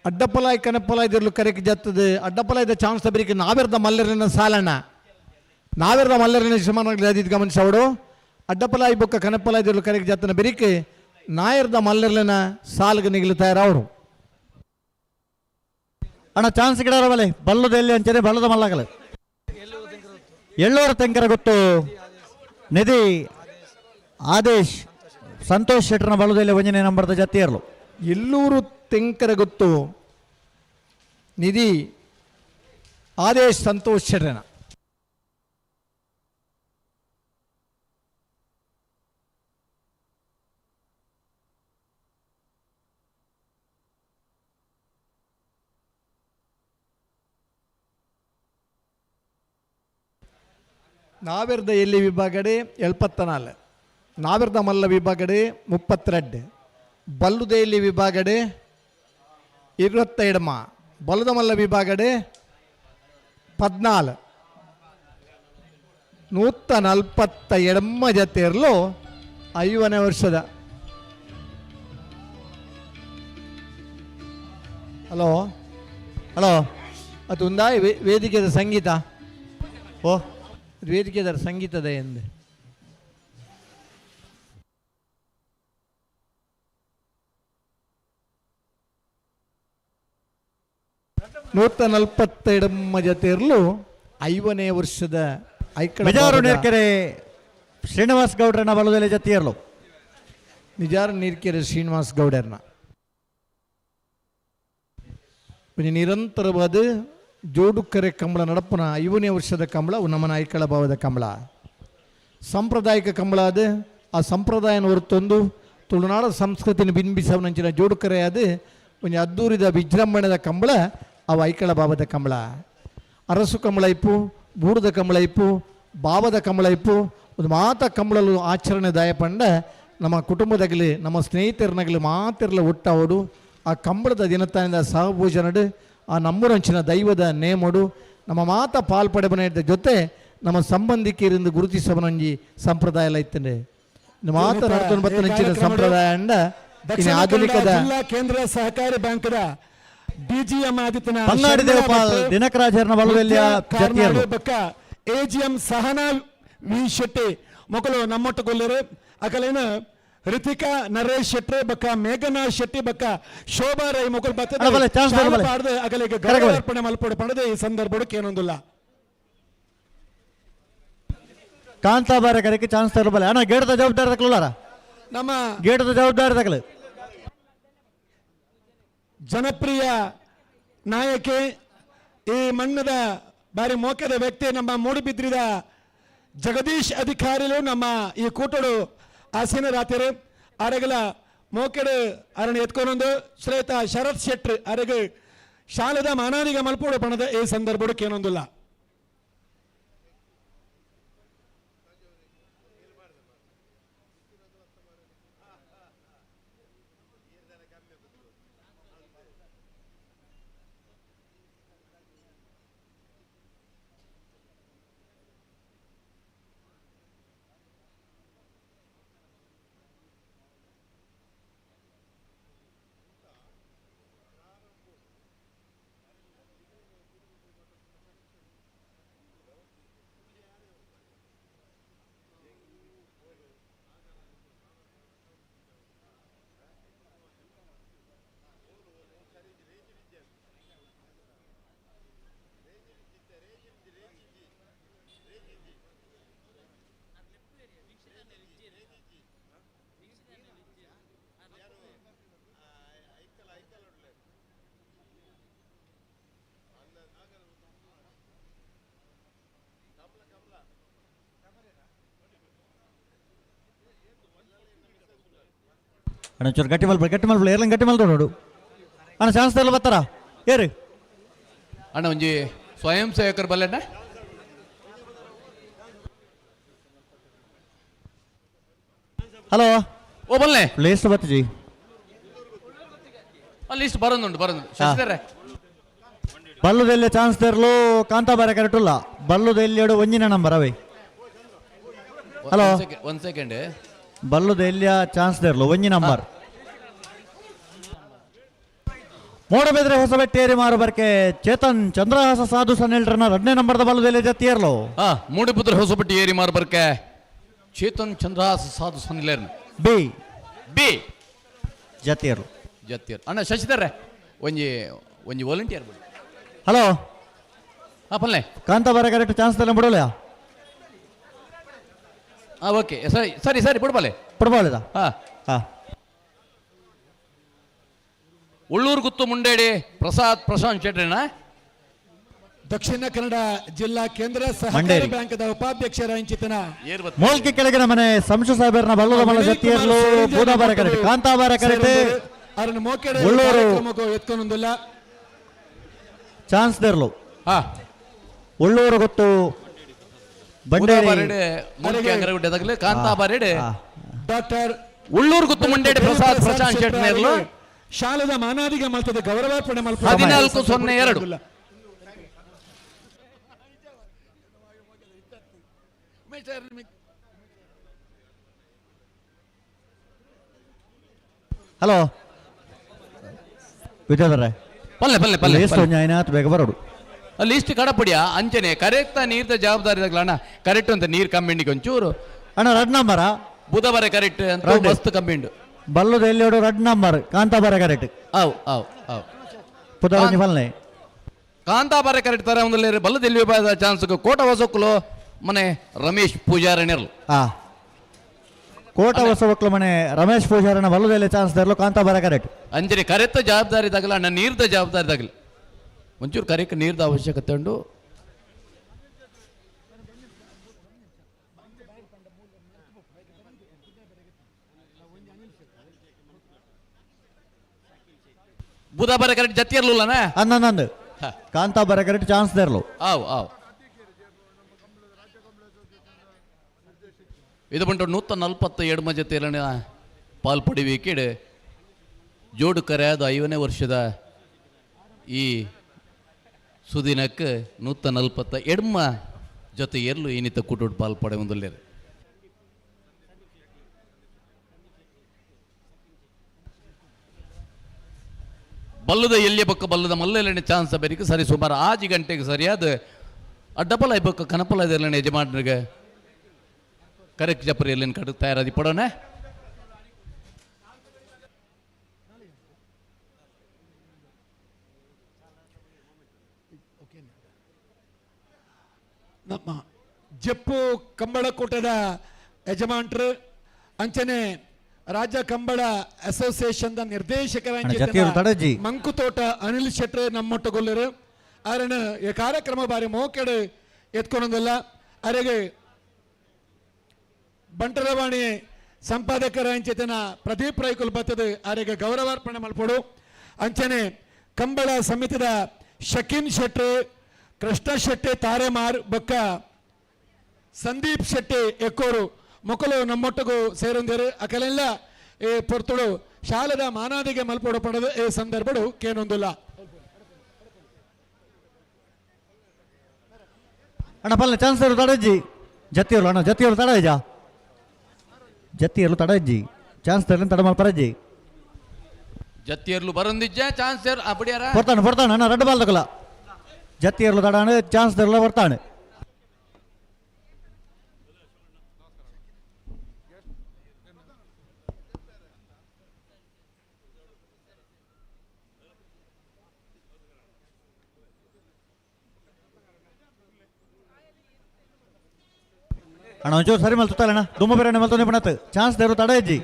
ಅಡ್ಡಪಲಾಯ್ ಕನೆಪಲಾಯ್ ಇದಿರ್ಲು ಕರೆಕ್ ಜತ್ತದ ಅಡ್ಡಪಲಾಯ್ದ ಚಾನ್ಸ್ ತಬರಿಕೆ ನಾವೆರ್ದ ಮಲ್ಲರಿನ ಸಾಲಣ್ಣ. ನಾವೆರ್ದ ಮಲ್ಲರಿನ ಸಮಾನ ಗಮನಿಸವಡು. ಅಡ್ಡಪಲಾಯ್ ಬೊಕ್ಕ ಕನೆಪಲಾಯ್ ಇದಿರ್ಲು ಕರೆಕ್ ಜತ್ತನ ಬೆರಿಕೆ ನಾಯರ್ದ ಮಲ್ಲರ್ಲಿನ ಸಾಲ್ಗೆ ನಿಗಲು ತಯಾರವರು. ಅಣ್ಣ ಚಾನ್ಸ್ ಗಿಡ ಬಲೆ ಬಲ್ಲದ ಎಲ್ಲಿ ಅಂಚನೆ ಬಲ್ಲದ ಮಲ್ಲಗಲ. ಎಳ್ಳೂರು ತೆಂಕರ ಗೊತ್ತು ನಿಧಿ ಆದೇಶ್ ಸಂತೋಷ್ ಶೆಟ್ಟರ್ನ ಬಲ್ಲದಲ್ಲಿ ಒಂಜನೇ ನಂಬರ್ದ ಜತ್ತಿಯರ್ಲು. ಎಲ್ಲೂರು ತೆಂಕರ ಗೊತ್ತು ನಿಧಿ ಆದೇಶ್ ಸಂತೋಷ್ ಶೆಟ್ಟರ್ನ. ನಾವೆರ್ದ ಎಲ್ಲಿ ವಿಭಾಗಡೆ 74, ನಾವೆರ್ದ ಮಲ್ಲ ವಿಭಾಗಡೆ 32, ಬಲ್ಲುದ ಎಲ್ಲಿ ವಿಭಾಗಡೆ 27, ಬಲ್ಲದ ಮಲ್ಲ ವಿಭಾಗಡೆ 14, 148 ಜೊತೆ ಇರಲು 5ನೇ ವರ್ಷದ. ಹಲೋ ಹಲೋ ಅದು ಒಂದಾಯ್ ವೇದಿಕೆದ ಸಂಗೀತ. ಓ ವೇದಿಕೆದ ಸಂಗೀತದ ಎಂದು 147 ಜೊತೆ ಇರಲು 5ನೇ ವರ್ಷದ ಐಕಳ ನಿಜಾರು ನೀರ್ಕೆರೆ ಶ್ರೀನಿವಾಸ್ ಗೌಡ್ರನ್ನ ಬಲದಲ್ಲಿ ಜೊತೆ ಇರಲು. ನಿಜಾರು ನೀರ್ಕೆರೆ ಶ್ರೀನಿವಾಸ್ ಗೌಡರನ್ನ ನಿರಂತರವಾದ ಜೋಡುಕರೆ ಕಂಬಳ ನಡಪುನ 5ನೇ ವರ್ಷದ ಕಂಬಳ ನಮ್ಮ ಐಕಳ ಭಾವದ ಕಂಬಳ. ಸಾಂಪ್ರದಾಯಿಕ ಕಂಬಳ ಅದು. ಆ ಸಂಪ್ರದಾಯನ ಹೊರತೊಂದು ತುಳುನಾಡ ಸಂಸ್ಕೃತಿನ ಬಿಂಬಿಸವನಂಚಿನ ಜೋಡುಕರೆ ಅದು ಒಂಜಿ ಅದ್ದೂರಿದ ವಿಜೃಂಭಣೆದ ಕಂಬಳ ಅವು ಐಕಳ ಭಾವದ ಕಂಬಳ. ಅರಸು ಕಂಬಳ ಇಪ್ಪು, ಬೂಡದ ಕಂಬಳ ಇಪ್ಪು, ಭಾವದ ಕಂಬಳ ಇಪ್ಪು, ಒಂದು ಮಾತ ಕಂಬಳಲು ಆಚರಣೆ ದಾಯಪಂಡ ನಮ್ಮ ಕುಟುಂಬದಾಗಲಿ ನಮ್ಮ ಸ್ನೇಹಿತರನಾಗಲಿ ಮಾತಿರಲ ಒಟ್ಟಾವಡು ಆ ಕಂಬಳದ ದಿನತಾನಿಂದ ಸಹಭೋಜನಡು ಆ ನಮ್ಮೂರಂಚಿನ ದೈವದ ನೇಮಡು ನಮ್ಮ ಮಾತ ಪಾಲ್ಪಡೆಬನ ಜೊತೆ ನಮ್ಮ ಸಂಬಂಧಿಕರಿಂದ ಗುರುತಿಸಬನಂಜಿ ಸಂಪ್ರದಾಯ ಎಲ್ಲ ಇತ್ತಂಡೆ. ಮಾತ ನಡ್ಕೊಂಡು ಬತ್ತನಂಚಿನ ಸಂಪ್ರದಾಯ ಅಂಡ ಆಧುನಿಕದ ಜಿಲ್ಲಾ ಕೇಂದ್ರ ಸಹಕಾರಿ ಬ್ಯಾಂಕ್ದ ಡಿಜಿಎಂ ಆದಿತ್ಯನ ಬಂಗಾಡಿ ದೇವಪಾಲ್ ದಿನಕರಾಜರ್ನ ಬಲದಲ್ಲಿ ಬಕ್ಕ ಎಜಿಎಂ ಸಹನಾ ವಿ ಶೆಟ್ಟಿ ಮೊಕಲು ನಮ್ಮೊಟ್ಟುಕೊಲ್ಲರು ಅಕಲೇನ ರಿತಿಕಾ ನರೇಶ್ ಶೆಟ್ಟಿ ಬಕ್ಕ ಮೇಘನಾ ಶೆಟ್ಟಿ ಬಕ್ಕ ಶೋಭಾ ರೈ ಮುಕುಲ್ ಅಣ್ಣ, ಬಲೆ, chance ಬಲೆ, ಬಲೆ. ಬತ್ತದ ಅಗಲಿಗೆ ಕರೆಗೆ ಬಲೆ. ಗೌರವಾರ್ಪಣೆ ಮಲ್ಪೊಡು ಪಣದೆ ಈ ಸಂದರ್ಭಕ್ಕೆ ಏನೊಂದಿಲ್ಲ. ಕಾಂತಾಬಾರೆ ಕರೆಕ್ ಚಾನ್ಸ್ ತರಲು ಬಲೆ. ಅಣ್ಣ ಗೇಟದ ಜವಾಬ್ದಾರಿ ತಕಲುಲ್ಲಾರ? ನಮ್ಮ ಗೇಟದ ಜವಾಬ್ದಾರಿ ತಕಲು. ಜನಪ್ರಿಯ ನಾಯಕಿ, ಈ ಮಣ್ಣದ ಬಾರಿ ಮೋಕದ ವ್ಯಕ್ತಿ, ನಮ್ಮ ಮೂಡುಬಿದ್ರಿದ ಜಗದೀಶ್ ಅಧಿಕಾರಿಲು ನಮ್ಮ ಈ ಕೂಟಡು ಆಸೀನರಾತಿರು. ಅರಗಲ ಮೋಕೆಡು ಅರಣ ಎತ್ಕೊನೊಂದು ಶ್ರೇತ ಶರತ್ ಶೆಟ್ರ್ ಅರಗ ಶಾಲೆದ ಮಾನಾದಿಗ ಮಲ್ಪೋಡು ಪಣದ ಈ ಸಂದರ್ಭಕ್ಕೆ ಏನೊಂದಿಲ್ಲ. ಅಣ್ಣ ಚೂರು ಗಟ್ಟಿ ಮಲ್ಪ, ಗಟ್ಟಿ ಮಲ್ಪ, ಏರ್ಲಂಗ್ ಗಟ್ಟಿ ಮಲ್ಪ ನೋಡು. ಅಣ್ಣ ಚಾನ್ಸ್ ತರಲು ಬರ್ತಾರಾ? ಏರು ಅಣ್ಣ ಒಂಜಿ ಸ್ವಯಂ ಸೇವಕರು ಬಲ್ಲೆಣ್ಣ. ಹಲೋ. ಓ ಬಲ್ಲೆ. ಲಿಸ್ಟ್ ಬತ್ತಿಜಿ. ಲಿಸ್ಟ್ ಬರೋದುಂಟು, ಬರೋದುಂಟು. ಶಶಿಧರ. ಬಲ್ಲುದೆಲ್ಲ ಚಾನ್ಸ್ ತರಲು ಕಾಂತಾಬಾರೆ ಕರೆಕ್ಟ್ ಇಲ್ಲ. ಬಲ್ಲುದೆಲ್ಲೆಡು ಒಂಜಿನ ನಂಬರ್ ಅವೇ. ಹಲೋ. ಒಂದ್ ಸೆಕೆಂಡ್. ಬಲ್ಲುದೆಲ್ಲಿಯ ಚಾನ್ಸ್ ತರಲು ಒಂಜಿ ನಂಬರ್. ಮೂಡಬಿದ್ರೆ ಹೊಸಬೆಟ್ಟೇರಿ ಮಾರು ಬರ್ಕೆ ಚೇತನ್ ಚಂದ್ರಹಾಸ ಸಾಧು ಸನ್ನೆಲ್ರನ ಎರಡನೇ ನಂಬರ್ದ ಬಲ್ಲುದೆಲ್ಲಿ ಜತ್ತಿಯರ್ಲು. ಮೂಡಬಿದ್ರೆ ಹೊಸಬೆಟ್ಟಿ ಏರಿ ಮಾರು ಬರ್ಕೆ ಚೇತನ್ ಚಂದ್ರಹಾಸ ಸಾಧು ಸನ್ನೆಲ್ರನ ಬಿ ಬಿ ಜತ್ತಿಯರ್ಲು. ಜತ್ತಿಯರ್. ಅಣ್ಣ ಶಶಿಧರ್ ಒಂಜಿ ಒಂಜಿ ವಾಲಂಟಿಯರ್ ಬಿಡು. ಹಲೋ. ಪಲ್ಲೆ. ಕಾಂತಾಬಾರೆ ಕರೆಕ್ಟ್ ಚಾನ್ಸ್ ತಲೆ ಬಿಡೋಲ್ಲ. ಓಕೆ ಸರಿ ಸರಿ ಸರಿ ಬಿಡ್ಬಾಲೆ. ಬಿಡ್ಬಾಲಿದ? ಉಳ್ಳೂರು ಗುತ್ತು ಮುಂಡೇಡಿ ಪ್ರಸಾದ್ ಪ್ರಶಾಂತ್ ಶೆಟ್ಟರ್ನ. ದಕ್ಷಿಣ ಕನ್ನಡ ಜಿಲ್ಲಾ ಕೇಂದ್ರ ಸಹಕಾರಿ ಮಂಡೇರಿ. ಬ್ಯಾಂಕ್ದ ಉಪಾಧ್ಯಕ್ಷರ ಅಂಚಿತನ ಮೋಲ್ಕಿ ಕೆಳಗಿನ ಮನೆ ಸಂಶು ಸಾಹೇಬರ್ನ ಬಲ್ಲದ ಮಲ್ಲ ಜತ್ತಿಯರ್ಲು ಬೂದಾಬಾರೆ ಕರೆಕ್ಟ್ ಕಾಂತಾಬಾರೆ ಕರೆಕ್ಟ್ ಅವರನ್ನು ಮೋಕೆಡೆ ಉಳ್ಳೂರು. ಕಾರ್ಯಕ್ರಮಕ್ಕೂ ಎತ್ಕೊಂಡೊಂದಿಲ್ಲ. ಚಾನ್ಸ್ ದೇರ್ಲು. ಉಳ್ಳೂರು ಗೊತ್ತು ಬಂಡೇರಿ. ಕಾಂತಾಬಾರೆಡೆ ಡಾಕ್ಟರ್ ಉಳ್ಳೂರು ಗುತ್ತು ಮುಂಡೇಡಿ ಪ್ರಸಾದ್ ಪ್ರಶಾಂತ್ ಶೆಟ್ಟರ್ನೇರ್ಲು ಶಾಲೆದ ಮಾನಾದಿಗೆ ಮಲ್ತದ ಗೌರವಾರ್ಪಣೆ ಮಲ್ಪ 14-02. ಹಲೋ ವಿದ್ಯಾಧರ. ಪಲ್ಲೆ ಪಲ್ಲೆ ಪಲ್ಲೆ ಲಿಸ್ಟ್ ಒಂಜಿ ಐನಾತ್ ಬೇಗ ಬರೋಡು. ಅಲ್ಲಿ ಇಷ್ಟು ಕಡಪಡಿಯ ಅಂಚನೆ ಕರೆಕ್ಟ್ ನೀರ್ದ ಜವಾಬ್ದಾರಿ ಅಣ್ಣ ಕರೆಕ್ಟ್ ಅಂತ ನೀರ್ ಕಮ್ಮಿಂಡಿಗೆ ಒಂಚೂರು ಅಣ್ಣ ರಡ್ ನಂಬರ ಬುಧವಾರ ಕರೆಕ್ಟ್ ಅಂತ ರಡ್ಡು. ಮಸ್ತ್ ಕಮ್ಮಿಂಡು ಬಲ್ಲದ ಎಲ್ಲಿಯೋಡು ರಡ್ ನಂಬರ್ ಕಾಂತಾಬಾರೆ ಕರೆಕ್ಟ್. ಅವ್ ಅವ್ ಅವ್ ಪುದರ್ ಫಲ್ನೆ ಕಾಂತಾಬಾರೆ ಕರೆಕ್ಟ್ ತರ ಒಂದು ಬಲ್ಲದ ಎಲ್ಲಿ ಚಾನ್ಸ್ ಕೋಟ ಹೊಸಕ್ಕಲು ಮನೆ ರಮೇಶ್ ಪೂಜಾರಣಿರ್ಲು. ಕೋಟ ಹೊಸಬಕ್ಲು ಮನೆ ರಮೇಶ್ ಪೂಜಾರನ ಬಲ್ಲದೆಲ್ಲ ಚಾನ್ಸ್ ತರಲು ಕಾಂತಾಬಾರೆ ಕರೆಕ್ಟ್. ಅಂಜನೆ ಕರೆತ್ತ ಜವಾಬ್ದಾರಿ ತಗಲ ಅಣ್ಣ ನೀರ್ದ ಜವಾಬ್ದಾರಿ ತಗಲಿ ಒಂಚೂರು ಕರೆಕ್ ನೀರ್ದ ಅವಶ್ಯಕತೆ ಉಂಟು. ಬುಧಬಾರೆ ಕರೆಕ್ಟ್ ಜತ್ತಿ ಇರ್ಲಿಲ್ಲನ? ಅಂದಂದು ಕಾಂತಾಬಾರೆ ಕರೆಕ್ಟ್ ಚಾನ್ಸ್ ತರಲು. ಆವ್ ಆವ್ ಇದು ಬಂಟು 147 ಜೊತೆಯಲ್ಲಿನ ಪಾಲ್ಪಡಿಬೇಕಿಡೆ ಜೋಡು ಕರೆಯಾದ 5ನೇ ವರ್ಷದ ಈ ಸುದಿನಕ್ಕೆ 147 ಜೊತೆ ಎಲ್ಲೂ ಏನಿತ ಕೂಟೋಡು ಪಾಲ್ಪಡೆ ಒಂದಲ್ಲೇರು. ಬಲ್ಲದ ಎಲ್ಲಿಯ ಬಕ್ಕ ಬಲ್ಲದ ಮಲ್ಲೆಲ್ಲನೆ ಚಾನ್ಸ್ ಬೇರಿಕೆ ಸರಿ ಸುಮಾರು 6 ಗಂಟೆಗೆ ಸರಿಯಾದ ಅಡ್ಡಪಲ ಬಕ್ಕ ಕನಪಲ ಇದೆಲ್ಲನೆ ಯಜಮಾನರಿಗೆ ಕರೆಕ್ಟ್ ಜಪರಿ ಎಲ್ಲಿನ ಕಡೆ ತಯಾರಾದಿ ಪಡೋಣ. ನಮ್ಮ ಜಪ್ಪು ಕಂಬಳಕೂಟದ ಯಜಮಾನ್ರು ಅಂಚನೆ ರಾಜ್ಯ ಕಂಬಳ ಅಸೋಸಿಯೇಷನ್ ನಿರ್ದೇಶಕರ ತಡಜಿ. ಮಂಕುತೋಟ ಅನಿಲ್ ಶೆಟ್ರು ನಮ್ಮೊಟ್ಟುಗೊಲ್ಲರು ಆರಣ ಈ ಕಾರ್ಯಕ್ರಮ ಬಾರಿ ಮೋಕೆಡು ಎತ್ಕೊಳೋದಿಲ್ಲ. ಅರೆಗೆ ಬಂಟರವಾಣಿ ಸಂಪಾದಕರ ಅಂಚೆತನ ಪ್ರದೀಪ್ ರೈಕುಲ್ ಬತ್ತದ ಆರೆಗೆ ಗೌರವಾರ್ಪಣೆ ಮಲ್ಪೊಡು. ಅಂಚನೆ ಕಂಬಳ ಸಮಿತಿದ ಶಕೀನ್ ಶೆಟ್ರು, ಕೃಷ್ಣ ಶೆಟ್ಟಿ ತಾರೆಮಾರ್ ಬೊಕ್ಕ ಸಂದೀಪ್ ಶೆಟ್ಟಿ ಎಕ್ಕೋರು ಮೊಕಲು ನಮ್ಮೊಟ್ಟಿಗೂ ಸೇರೊಂದಿರು. ಅಕಲೆಲ್ಲ ಈ ಪೊರ್ತುಡು ಶಾಲೆದ ಮಾನಾದಿಗೆ ಮಲ್ಪೊಡು ಪಡೆದು ಈ ಸಂದರ್ಭಡು ಕೇನೊಂದುಲ್ಲ. ಅಣ್ಣ ಪಲ್ಲೆ ಚಾನ್ಸ್ ತಡಜ್ಜಿ ಜತ್ತಿಯರು ಅಣ್ಣ ಜತ್ತಿಯರು ತಡ ಇಜ ಜತ್ತಿಯರ್ಲು ತಡಜ್ಜಿ ಚಾನ್ಸ್ ತರಲಿ ತಡ ಮಲ್ಪರಜ್ಜಿ. ಜತ್ತಿಯರ್ಲು ಬರೊಂದಿಜ್ಜ ಚಾನ್ಸ್ ಅಪಡಿಯಾರ ಬರ್ತಾನೆ ಬರ್ತಾನೆ ಅಣ್ಣ ರಡ್ಡು ಬಾಲ್ ತಗಲ ಜತ್ತಿಯರ್ಲು ತಡಾಣ ಚಾನ್ಸ್ ತರಲ ಬರ್ತಾನೆ. ಅಣ್ಣ ಒಂಚೂರು ಸರಿ ಮಲ್ತುತ್ತಲ್ಲ ಅಣ್ಣ ದುಮ್ಮ ಬೇರೆ ಮಲ್ತೊಂದೆ ಪಣತ್ ಚಾನ್ಸ್ ದೇರು ತಡ ಇಜ್ಜಿ.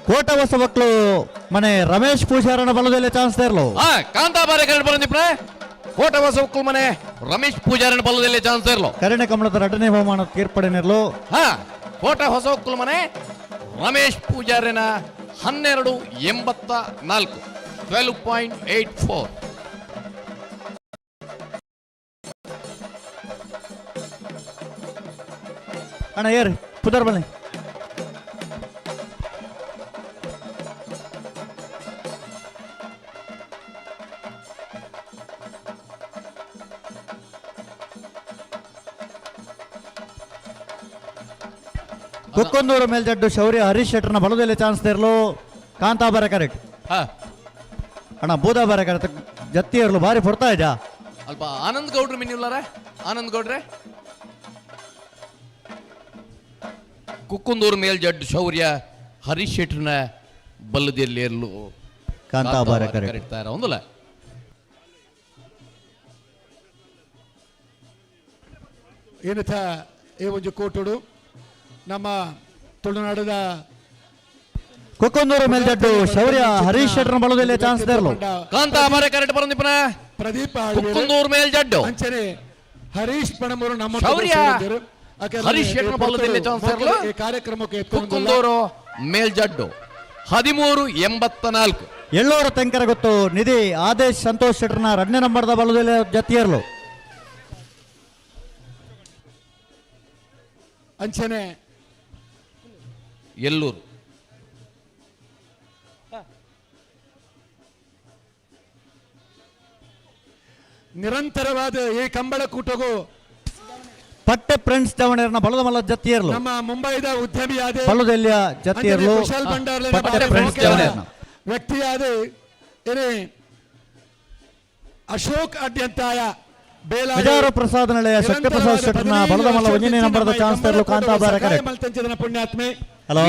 ಕೋಟ ಹೊಸ ಮಕ್ಕಳು ಮನೆ ರಮೇಶ್ ಪೂಜಾರನ ಬಲದಲ್ಲಿ ಚಾನ್ಸ್ ತೇರ್ಲು. ಕಾಂತಾಬಾರೆ ಕರೆಂಟ್ ಬರಂದಿಪ್ರೆ ಕೋಟ ಹೊಸ ಮಕ್ಕಳು ಮನೆ ರಮೇಶ್ ಪೂಜಾರನ ಬಲದಲ್ಲಿ ಚಾನ್ಸ್ ತೇರ್ಲು. ಕರಿಣ ಕಮಲದ ಎರಡನೇ ಬಹುಮಾನ ತೀರ್ಪಡೆ ನೆರಳು. ಕೋಟ ಹೊಸ ಮಕ್ಕಳು ಮನೆ ರಮೇಶ್ ಪೂಜಾರನ 12.84 12.84. ಅಣ್ಣ ಏರ್ ಪುದರ್ ಬನ್ನಿ. ಕುಕ್ಕೊಂದೂರು ಮೇಲ್ಜಡ್ಡು ಶೌರ್ಯ ಹರೀಶ್ ಶೆಟ್ಟರ್ನ ಬಲದಲ್ಲಿ ಚಾನ್ಸ್ ತೇರ್ಲು ಕಾಂತಾಬಾರ ಕರೆಕ್ಟ್. ಅಣ್ಣ ಬೂದಾಬಾರ ಕರೆಕ್ಟ್ ಜತ್ತಿ ಇರಲು ಭಾರಿ ಪೊರ್ತಾ ಇದ್ಯಾ. ಅಲ್ಪ ಆನಂದ್ ಗೌಡ್ರು ಮಿನ್ನಿಲ್ಲಾರ ಆನಂದ್ ಗೌಡ್ರೆ. ಕುಕ್ಕುಂದೂರು ಮೇಲ್ಜಡ್ಡು ಶೌರ್ಯ ಹರೀಶ್ ಶೆಟ್ಟರ್ನ ಬಲ್ಲದಲ್ಲಿ ಇರಲು ಕಾಂತಾಬಾರ ಕರೆಕ್ಟ್. ಒಂದಲ್ಲ ಏನಥ ಈ ಒಂದು ಕೋಟುಡು ನಮ್ಮ ತುಳುನಾಡದ ಕುಕ್ಕಂದೂರು ಮೇಲ್ಜಡ್ಡು ಶೌರ್ಯ ಹರೀಶ್ ಶೆಟ್ಟರ್ನ ಬಲದಲ್ಲಿ ಚಾನ್ಸ್ ತೇರ್ಲು. ಕಾಂತಾಬಾರೆ ಕರೆಕ್ಟ್ ಬರಂದಿಪ್ಪನ ಪ್ರದೀಪ್ ಕುಕ್ಕಂದೂರು ಮೇಲ್ಜಡ್ಡು ಅಂಚನೆ ಹರೀಶ್ ಪಣಮೂರು ನಮ್ಮ ಶೌರ್ಯ ಹರೀಶ್ ಶೆಟ್ಟರ್ನ ಬಲದಲ್ಲಿ ಚಾನ್ಸ್ ತೇರ್ಲು. ಕಾರ್ಯಕ್ರಮಕ್ಕೆ ಕುಕ್ಕಂದೂರು ಮೇಲ್ಜಡ್ಡು 13.84. ಎಳ್ಳೂರ ತೆಂಕರ ಗೊತ್ತು ನಿಧಿ ಆದೇಶ್ ಸಂತೋಷ್ ಶೆಟ್ಟರ್ನ ಎರಡನೇ ನಂಬರ್ದ ಬಲದಲ್ಲಿ ಜತ್ತಿಯರ್ಲು. ಅಂಚನೆ ಎಲ್ಲೂರು ನಿರಂತರವಾದ ಈ ಕಂಬಳ ಕೂಟಗೂ ಪಟ್ಟೆ ಫ್ರೆಂಡ್ಸ್ ದಾವಣಗೆರೆನ ಬಲದ ಮಲ್ಲ ಜತ್ತಿಯರ್ಲು. ನಮ್ಮ ಮುಂಬೈದ ಉದ್ಯಮಿಯಾದ ಬಲದಲ್ಲಿಯ ಜತ್ತಿಯರ್ಲು ಕುಶಾಲ್ ಭಂಡಾರ್ಲೆ ಪಟ್ಟೆ ಫ್ರೆಂಡ್ಸ್ ದಾವಣಗೆರೆನ ವ್ಯಕ್ತಿಯಾದ ಏನೇ ಅಶೋಕ್ ಅಡ್ಯಂತಾಯ ವಿಜಾರ ಪ್ರಸಾದ್ ನಳೆಯ ಶಕ್ತಿಪ್ರಸಾದ್ ಶೆಟ್ಟರ್ನ ಬಲದ ಮಲ್ಲ ಒಂದನೇ ನಂಬರ್ದ ಚಾನ್ಸ್ ತರಲು ಕಾಂತಾಬಾರ ಕರೆಕ್ಟ್. ಪುಣ್ಯಾತ್ಮೆ ಹಲೋ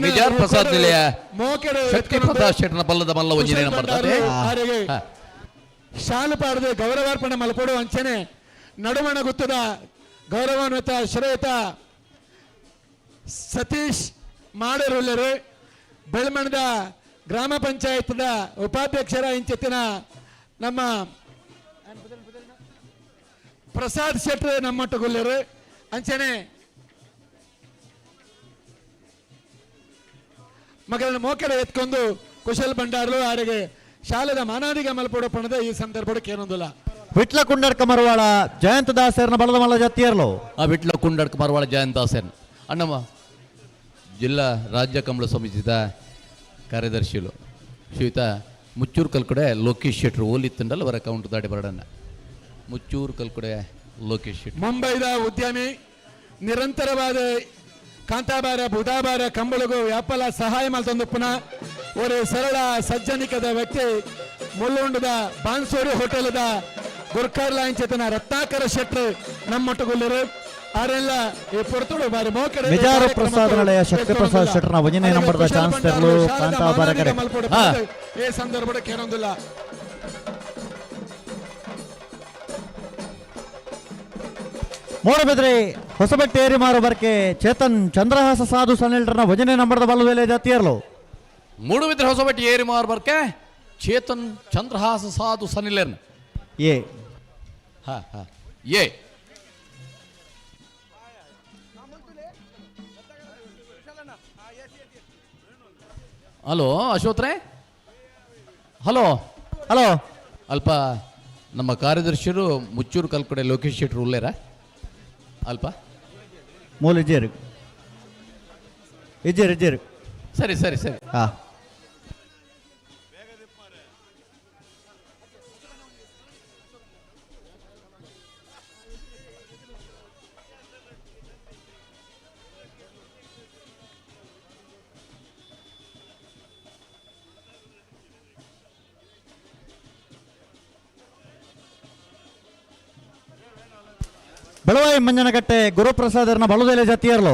ವಿಜಾರ್ ಪ್ರಸಾದ್ ನಿಲಯ ಶಕ್ತಿಪ್ರಸಾದ್ ಶೆಟ್ಟರ್ನ ಬಲ್ಲದ ಮಲ್ಲ ಒಂದನೇ ನಂಬರ್ ಶಾಲು ಪಾಡದೆ ಗೌರವಾರ್ಪಣೆ ಮಲ್ಪಡು ಅಂಚನೆ ನಡುವಣ ಗುತ್ತದ ಗೌರವಾನ್ವಿತ ಶ್ರೇಯುತ ಸತೀಶ್ ಮಾಡರುಲ್ಲರು ಬೆಳ್ಮಣದ ಗ್ರಾಮ ಪಂಚಾಯತ್ದ ಉಪಾಧ್ಯಕ್ಷರ ಇಂಚಿತ್ತಿನ ನಮ್ಮ ಪ್ರಸಾದ್ ಶೆಟ್ರು ನಮ್ಮೊಟ್ಟುಗುಲ್ಲರು ಅಂಚನೆ ಮಗಳನ್ನು ಮೋಕೆಡೆ ಎತ್ಕೊಂಡು ಕುಶಲ್ ಭಂಡಾರ್ಲು ಆರಿಗೆ ಶಾಲೆದ ಮಾನಾದಿಗೆ ಮಲ್ಪೊಡು ಪಣದ ಈ ಸಂದರ್ಭಕ್ಕೆ ಏನೊಂದಿಲ್ಲ. ವಿಟ್ಲ ಕುಂಡಡ್ಕ ಮರವಾಳ ಜಯಂತ ದಾಸರ್ನ ಬಲದ ಮಲ್ಲ ಜತ್ತಿಯರ್ಲು. ಆ ವಿಟ್ಲ ಕುಂಡಡ್ಕ ಮರವಾಳ ಜಯಂತ ದಾಸರ್ನ ಅಣ್ಣಮ್ಮ ಜಿಲ್ಲಾ ರಾಜ್ಯ ಕಂಬಳ ಸಮಿತಿದ ಕಾರ್ಯದರ್ಶಿಲು ಶ್ರೀಯುತ ಮುಚ್ಚೂರು ಕಲ್ಕಡೆ ಲೋಕೇಶ್ ಶೆಟ್ರು ಓಲಿತ್ತಂಡಲ್ಲ ಅವರ ಕೌಂಟ್ ದಾಡಿ ಬರಡನ್ನ. ಮುಚ್ಚೂರು ಕಲ್ಕಡೆ ಲೋಕೇಶ್ ಶೆಟ್ರು. ಮುಂಬೈದ ಉದ್ಯಮಿ, ನಿರಂತರವಾದ ಕಾಂತಾಬಾರ ಬುಧಾಬಾರ ಕಂಬಳಗು ವ್ಯಾಪಾರ ಸಹಾಯ ಮಲ್ತೊಂದು ಪುನಃ ಒರೇ ಸರಳ ಸಜ್ಜನಿಕದ ವ್ಯಕ್ತಿ, ಮುಲ್ಲುಂಡದ ಬಾನ್ಸೂರು ಹೋಟೆಲ್ದ ಗುರ್ಕಾರ್ಲಾಂಚೇತನ ರತ್ನಾಕರ ಶೆಟ್ರು ನಮ್ಮೊಟ್ಟುಗುಲ್ಲರು. ಆರೆಲ್ಲ ಈ ಪೊರ್ತುಡು ಬಾರಿ ಮೋಕಡೆ ಮಿಜಾರು ಪ್ರಸಾದ್ ನಿಲಯ ಶಕ್ತಿ ಪ್ರಸಾದ್ ಶೆಟ್ಟರ್ನ ಒಂದನೇ ನಂಬರ್ದ ಚಾನ್ಸ್ ತೆರಲು ಕಾಂತಾಬಾರ ಕರೆ. ಈ ಸಂದರ್ಭದ ಕೇಳೊಂದಿಲ್ಲ. ಮೂಡಬಿದ್ರೆ ಹೊಸಬೆಟ್ಟೆ ಏರಿ ಮಾರು ಬರ್ಕೆ ಚೇತನ್ ಚಂದ್ರಹಾಸ ಸಾಧು ಸನಿಲ್ರನ ಒಂದನೇ ನಂಬರ್ದ ಬಲ್ಲುವೆಲೆ ಜಾತಿಯರ್ಲು. ಮೂಡುಬಿದ್ರೆ ಹೊಸಬೆಟ್ಟೆ ಏರಿ ಮಾರು ಬರ್ಕೆ ಚೇತನ್ ಚಂದ್ರಹಾಸ ಸಾಧು ಸನಿಲ್ರನ ಎ ಹಾ ಹಾ ಎ. ಹಲೋ ಅಶೋತ್ರೆ, ಹಲೋ ಹಲೋ. ಅಲ್ಪ ನಮ್ಮ ಕಾರ್ಯದರ್ಶಿರು ಮುಚ್ಚೂರು ಕಲ್ಕಡೆ ಲೋಕೇಶ್ ಶೆಟ್ರು ಉಲ್ಲೇರ ಅಲ್ಪ ಮೂಲ ಇಜ್ಜೇರು ಇಜ್ಜೇರು ಇಜ್ಜೇರು. ಸರಿ ಸರಿ ಸರಿ. ಹಾ ಬೆಳವಾಯಿ ಮಂಜನಕಟ್ಟೆ ಗುರುಪ್ರಸಾದರನ ಬಳುದೆಲೆ ಜಾತಿಯರ್ಲು.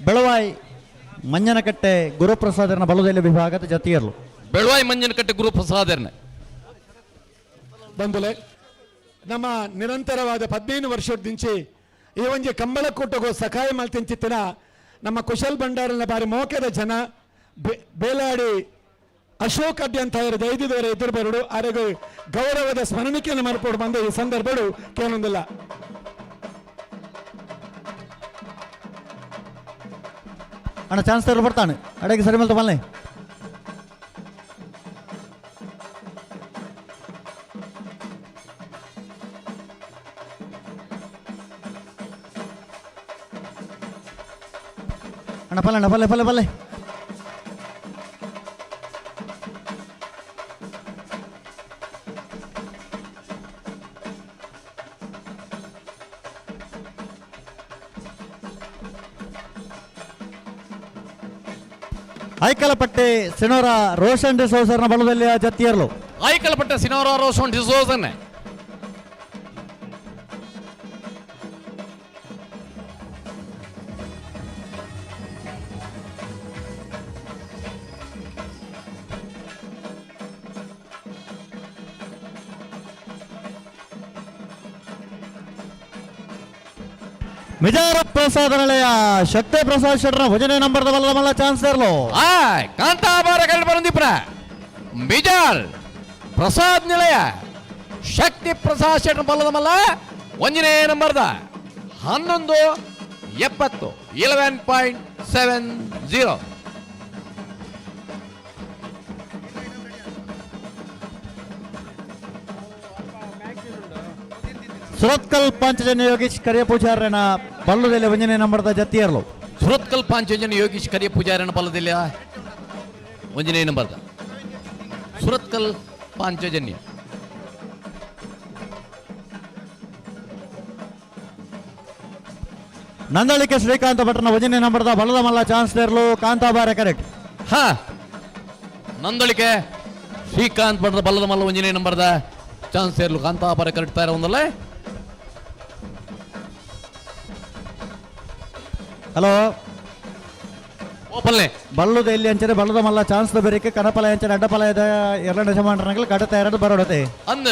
ಬೆಳವಾಯಿ ಮಂಜನಕಟ್ಟೆ ಗುರುಪ್ರಸಾದರನ ಬಳುದೆಲೆ ವಿಭಾಗದ ಜಾತಿಯರ್ಲು. ಬೆಳವಾಯಿ ಮಂಜನಕಟ್ಟೆ ಗುರುಪ್ರಸಾದರನ ಬಂಧುಲೆ, ನಮ್ಮ ನಿರಂತರವಾದ 15 ವರ್ಷದಿಂಚಿ ಈ ಒಂಜಿ ಕಂಬಳಕೂಟಗೂ ಸಕಾಯ ಮಲ್ತಿಂಚಿತ್ತಿನ ನಮ್ಮ ಕುಶಲ್ ಭಂಡಾರನ ಬಾರಿ ಮೋಕೆದ ಜನ ಬೇಲಾಡಿ ಅಶೋಕ್ ಅಡ್ಡಿ ಅಂತ ದೈದಿದವರ ಎದುರು ಬರಡು ಆರೆಗೂ ಗೌರವದ ಸ್ಮರಣಿಕೆಯನ್ನು ಮರ್ಪೋಡು ಬಂದ ಈ ಸಂದರ್ಭಡು ಕೇಳೊಂದಿಲ್ಲ. ಅಣ್ಣ ಚಾನ್ಸ್ ತರು ಬರ್ತಾನೆ ಅಡಗೆ ಸರಿ ಮಲ್ತ ಬಲ್ಲೆ. ಅಣ್ಣ ಪಲ್ಲೆ ಅಣ್ಣ ಪಲ್ಲೆ ಪಲ್ಲೆ ಪಲ್ಲೆ. ಐಕಲಪಟ್ಟೆ ಸಿನೋರ ರೋಷನ್ ಡಿಸೋಸರ್ನ ಬಲದಲ್ಲಿ ಜತ್ತಿಯರ್ಲು. ಐಕಲಪಟ್ಟೆ ಸಿನೋರ ರೋಷನ್ ಡಿಸೋಸನ್. ಮಿಜಾರ ಪ್ರಸಾದ ನಿಲಯ ಶಕ್ತಿ ಪ್ರಸಾದ್ ಶೆಟ್ಟರ ಭಜನೆ ನಂಬರ್ದ ಬಲ್ಲ ಮಲ್ಲ ಚಾನ್ಸ್ ಇರಲು. ಕಾಂತಾಬಾರ ಕರಡು ಬರಂದಿಪ್ರ ಮಿಜಾರ್ ಪ್ರಸಾದ್ ನಿಲಯ ಶಕ್ತಿ ಪ್ರಸಾದ್ ಶೆಟ್ಟರ ಬಲ್ಲದ ಮಲ್ಲ ಒಂದನೇ ನಂಬರ್ದ 11.70 11.70. ಸುರತ್ಕಲ್ ಪಾಂಚಜನ್ಯ ಯೋಗೀಶ್ ಕರಿಯ ಪೂಜಾರನ ಬಲ್ಲದಲ್ಲಿ ಒಂದನೇ ನಂಬರ್ದ ಜತ್ತಿಯರ್ಲು. ಸುರತ್ಕಲ್ ಪಾಂಚಜನ್ಯ ಯೋಗೀಶ್ ಕರಿಯ ಪೂಜಾರನ ಬಲ್ಲದಲ್ಲಿ ಒಂದನೇ ನಂಬರ್ದ ಸುರತ್ಕಲ್ ಪಾಂಚಜನ್ಯ. ನಂದಳಿಕೆ ಶ್ರೀಕಾಂತ ಭಟ್ರನ ಒಂದನೇ ನಂಬರ್ದ ಬಲ್ಲದ ಮಲ್ಲ ಚಾನ್ಸ್ ದೇರ್ಲು ಕಾಂತಾಬಾರ ಕರೆಕ್ಟ್. ಹಾ ನಂದಳಿಕೆ ಶ್ರೀಕಾಂತ್ ಭಟ್ರ ಬಲ್ಲದ ಮಲ್ಲ ಒಂದನೇ ನಂಬರ್ದ ಚಾನ್ಸ್ ಸೇರ್ಲು ಕಾಂತಾಬಾರ ಕರೆಕ್ಟ್ ತಾರ ಒಂದಲ್ಲ. ಹಲೋ ಓಪಲ್ಲೆ ಬಲ್ಲದ ಎಲ್ಲಿ ಅಂಚನೆ ಬಲ್ಲದ ಮಲ್ಲ ಚಾನ್ಸ್ ಬೇರಿಕೆ ಕನಪಲ ಅಂಚನೆ ಅಡ್ಡಪಲಯದ ಎರಡನೇ ಯಜಮಾನರನಗಲ್ ಕಡ ತಯಾರದು ಬರೋಡತೆ ಅಂದ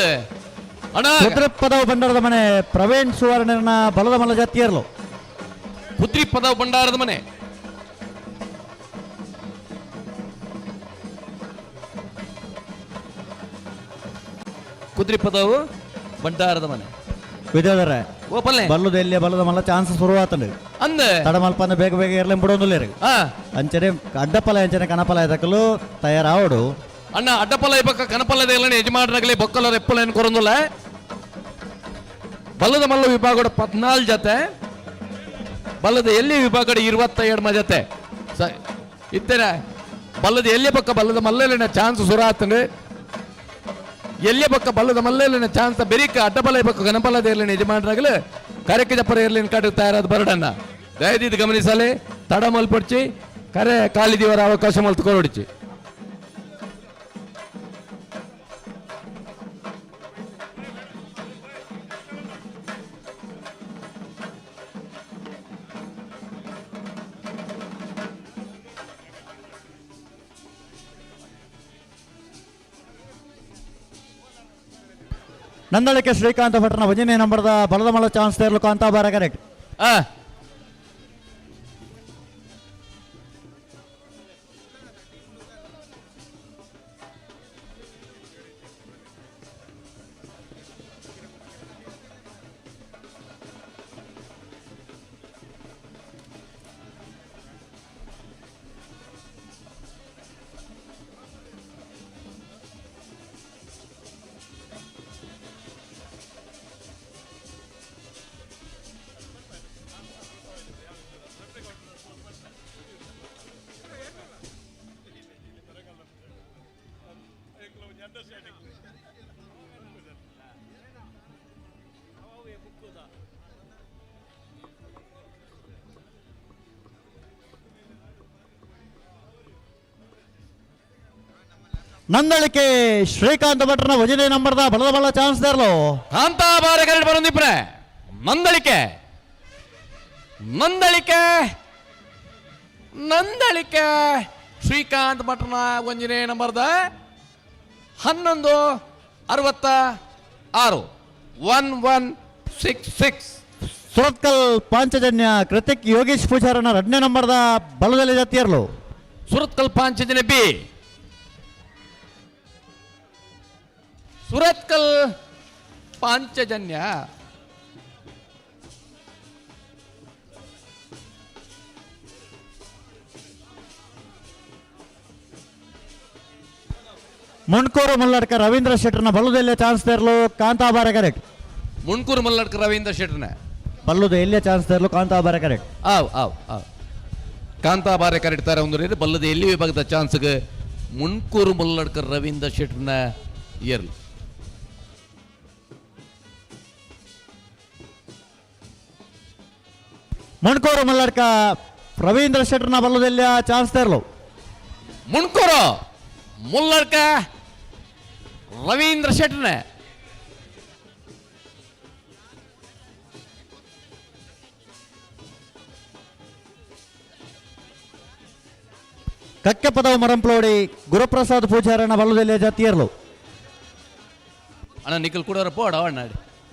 ಅಣ್ಣ ಕುದ್ರಿಪದವು ಭಂಡಾರದ ಮನೆ ಪ್ರವೀಣ್ ಸುವರ್ಣನ ಬಲದ ಮಲ್ಲ ಜಾತಿಯರ್ಲು. ಕುದ್ರಿಪದವು ಭಂಡಾರದ ಮನೆ ಕುದ್ರಿಪದವು ಭಂಡಾರದ ಮನೆ ವಿದ್ಯಾಧರ ಓಪಲ್ಲೆ ಬಲ್ಲದ ಎಲ್ಲಿ ಬಲ್ಲದ ಮಲ್ಲ ಚಾನ್ಸ್ ಶುರುವಾತಂಡು ಅಂದ ತಡಮಲ್ಪ ಬೇಗ ಬೇಗ ಇರ್ಲಿ ಬಿಡೋದಿಲ್ಲ ಅಂಚನೆ ಅಡ್ಡಪಲ ಅಂಚನೆ ಕನಪಲ ಇದಕ್ಕಲು ತಯಾರಾವಡು. ಅಣ್ಣ ಅಡ್ಡಪಲ ಇಬ್ಬಕ್ಕ ಕನಪಲದ ಇಲ್ಲ ಯಜಮಾನರಾಗಲಿ ಬೊಕ್ಕಲ ರೆಪ್ಪಲ ಏನು ಕೊರೊಂದಿಲ್ಲ. ಬಲ್ಲದ ಮಲ್ಲ ವಿಭಾಗದ 14 ಜೊತೆ ಬಲ್ಲದ ಎಲ್ಲಿ ವಿಭಾಗಡೆ 22 ಮಜತೆ ಸ ಇತ್ತರ ಬಲ್ಲದ ಎಲ್ಲಿ ಪಕ್ಕ ಬಲ್ಲದ ಮಲ್ಲೆಲಿನ ಚಾನ್ಸ್ ಸುರಾತನು ಎಲ್ಲಿ ಪಕ್ಕ ಬಲ್ಲದ ಮಲ್ಲೆಲಿನ ಚಾನ್ಸ್ ಬೆರಿಕ ಅಡ್ಡಬಲ ಪಕ್ಕ ಗಣಪಲದ ಇರಲಿನ ಯಜಮಾನರಾಗಲು ಕರೆಕ್ಕೆ ಜಪ್ಪರ ಇರಲಿನ ಕಾಟು ತಯಾರಾದ ಬರಡನ್ನ ದಯದಿದ್ದು ಗಮನಿಸಲೆ ತಡ ಮಲ್ಪಡ್ಚಿ ಕರೆ ಕಾಲಿದೀವರ ಅವಕಾಶ ಮಲ್ತುಕೊಡೊಡಿಚಿ. ನಂದಳಿಕೆ ಶ್ರೀಕಾಂತ ಭಟ್ರನ ಭಜನೆ ನಂಬರ್ದ ಬಲದ ಮಳ ಚಾನ್ಸ್ ತೇರ್ಲು ಕಾಂತಾಬಾರ ಕರೆಕ್ಟ್. ನಂದಳಿಕೆ ಶ್ರೀಕಾಂತ ಭಟ್ರನ ಭಜನೆ ನಂಬರ್ದ ಬಲದ ಬಲ ಚಾನ್ಸ್ ದೇರ್ಲು ಕಾಂತಾಬಾರ ಕರೆಕ್ಟ್ ಬರೋದಿಪ್ರೆ. ನಂದಳಿಕೆ ನಂದಳಿಕೆ ನಂದಳಿಕೆ ಶ್ರೀಕಾಂತ್ ಭಟ್ರನ ಒಂಜನೇ ನಂಬರ್ದ 11:66 1166. ಸುರತ್ಕಲ್ ಪಾಂಚಜನ್ಯ ಕೃತಿಕ್ ಯೋಗೇಶ್ ಪೂಜಾರನ 2ನೇ ನಂಬರ್ದ ಬಲದಲ್ಲಿ ಜತಿಯರ್ಲು. ಸುರತ್ಕಲ್ ಪಾಂಚಜನ್ಯ ಬಿ ಸುರತ್ಕಲ್ ಪಾಂಚಜನ್ಯ ಮುಣ್ಕೂರು ಮಲ್ಲಡ್ಕ ರವೀಂದ್ರ ಶೆಟ್ಟರ್ನ ಬಲ್ಲದ ಚಾನ್ಸ್ ತೇರ್ಲು ಕಾಂತಾಬಾರ ಕರೆಕ್ಟ್. ಮುಣ್ಕೂರು ಮಲ್ಲಡ್ಕ ರವೀಂದ್ರ ಶೆಟ್ಟರ್ನ ಬಲ್ಲುದ ಎಲ್ಲೇ ಚಾನ್ಸ್ ತೇರ್ಲು ಕಾಂತಾಬಾರ ಕರೆಕ್ಟ್. ಆವ್ ಆವ್ ಆವ್ ಕಾಂತಾಬಾರೆ ಕರೆಕ್ಟ್ ತಾರೆ ಒಂದು ಬಲ್ಲದ ಎಲ್ಲಿ ವಿಭಾಗದ ಚಾನ್ಸ್ಗೆ ಮುಣ್ಕೂರು ಮಲ್ಲಡ್ಕ ರವೀಂದ್ರ ಶೆಟ್ಟರ್ನ ಏರ್ಲು. ಮುಣ್ಕೂರು ಮಲ್ಲಡ್ಕ ರವೀಂದ್ರ ಶೆಟ್ಟರ್ನ ಬಲ್ಲದೆಲ್ಲ ಚಾನ್ಸ್ ತೇರ್ಲು. ಮುಣ್ಕೂರು ಮುಲ್ಲಡ್ಕ ರವೀಂದ್ರ ಶೆಟ್ಟರ್ನ ಕಕ್ಕೆಪದವು ಮರಂಪ್ಲೋಡಿ ಗುರುಪ್ರಸಾದ್ ಪೂಜಾರನ ಬಲ್ಲದೆಲ್ಲ ಜಾತಿಯರ್ಲು. ಅಣ್ಣ ನಿಖಲ್ ಕೂಡ ಪೋಡ ಅಣ್ಣ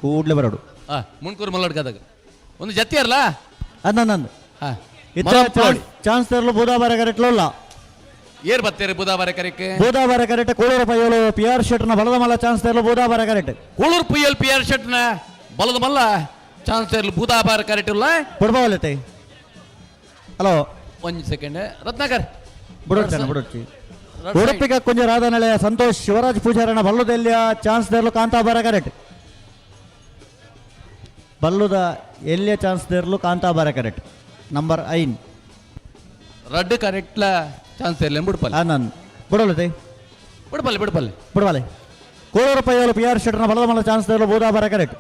ಕೂಡ್ಲೆ ಬರೋಡು. ಮುಣ್ಕೂರು ಮಲ್ಲಡ್ಕದಾಗ ಒಂದು ಜತಿಯರ್ಲ ಅಂದ ಚಾನ್ಸ್ ತೇರ್ಲು ಬೂದಾಬಾರ ಕರೆಕ್ಟ್ಲಲ್ಲ. ಏರ್ ಬತ್ತೇರಿ ಬೂದಾಬಾರ ಕರೆಕ್ಟ್. ಬೂದಾಬಾರ ಕರೆಕ್ಟ್ ಕೂಳೂರು ಪಯ್ಯಲು ಪಿ ಆರ್ ಶೆಟ್ನ ಬಲದ ಮಲ್ಲ ಚಾನ್ಸ್ ತೇರ್ಲು ಬೂದಾಬಾರ ಕರೆಕ್ಟ್. ಕೂಳೂರು ಪುಯ್ಯಲ್ ಪಿ ಆರ್ ಶೆಟ್ನ ಬಲದ ಮಲ್ಲ ಚಾನ್ಸ್ ತೇರ್ಲು ಬೂದಾಬಾರ ಕರೆಕ್ಟ್ ಇಲ್ಲ. ಬಿಡ್ಬಾವಲತೆ ಹಲೋ ಒಂದು ಸೆಕೆಂಡ್ ರತ್ನಾಕರ್ ಬಿಡೋಡ್ತಾನೆ ಬಿಡೋಡ್ಚಿ. ಉಡುಪಿಗ ಕುಂಜ ರಾಧನಳೆಯ ಸಂತೋಷ್ ಶಿವರಾಜ್ ಪೂಜಾರನ ಬಲ್ಲುದೆಲ್ಲಿಯ ಚಾನ್ಸ್ ದೇರ್ಲು ಕಾಂತಾಬಾರ ಕರೆಕ್ಟ್. ಬಲ್ಲುದ ಎಲ್ಲಿಯ ಚಾನ್ಸ್ ದೇರ್ಲು ಕಾಂತಾಬಾರ ಕರೆಕ್ಟ್ ನಂಬರ್ 5. ರಡ್ಡು ಕರೆಕ್ಟ್ಲ ಚಾನ್ಸ್ ಇರಲಿ ಬಿಡ್ಪಲ್ಲ. ನಾನು ಬಿಡೋಲತೆ ಬಿಡ್ಪಲ್ಲೆ ಬಿಡ್ಪಲ್ಲೆ ಬಿಡಬಾಲೆ. ಕೋಳೂರು ಪಯ್ಯಲು ಪಿ ಆರ್ ಶೆಟ್ಟರ್ನ ಬಲದ ಮಲ್ಲ ಚಾನ್ಸ್ ದೇರ್ಲು ಬೂದಾಬಾರ ಕರೆಕ್ಟ್.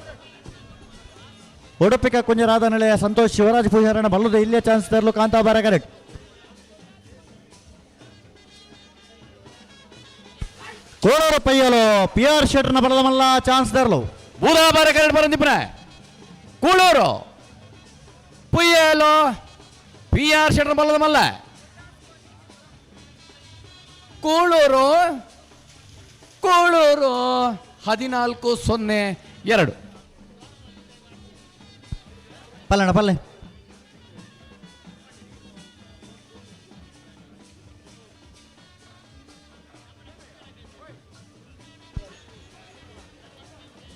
ಉಡುಪಿಕ ಕುಂಜ ರಾಧನಳೆಯ ಸಂತೋಷ್ ಶಿವರಾಜ್ ಪೂಜಾರನ ಬಲ್ಲುದ ಇಲ್ಲಿಯ ಚಾನ್ಸ್ ದೇರ್ಲು ಕಾಂತಾಬಾರ ಕರೆಕ್ಟ್. ಕೋಳೂರು ಪಯ್ಯಲು ಪಿ ಆರ್ ಶೆಟ್ಟರ್ನ ಬಲದ ಮಲ್ಲ ಚಾನ್ಸ್ ದೇರ್ಲು ಬೂದಾಬಾರ ಕರೆಕ್ಟ್ ಬರಂದಿಪ್ರ. ಕೂಳೂರು ಪುಯ್ಯಲು ಪಿ ಆರ್ ಶೆಟ್ಟರ್ ಬಲದ ಮಲ್ಲ ಕೂಳೂರು ಕೂಳೂರು 14:02. ಪಲ್ಲಣ್ಣ ಪಲ್ಲೆ.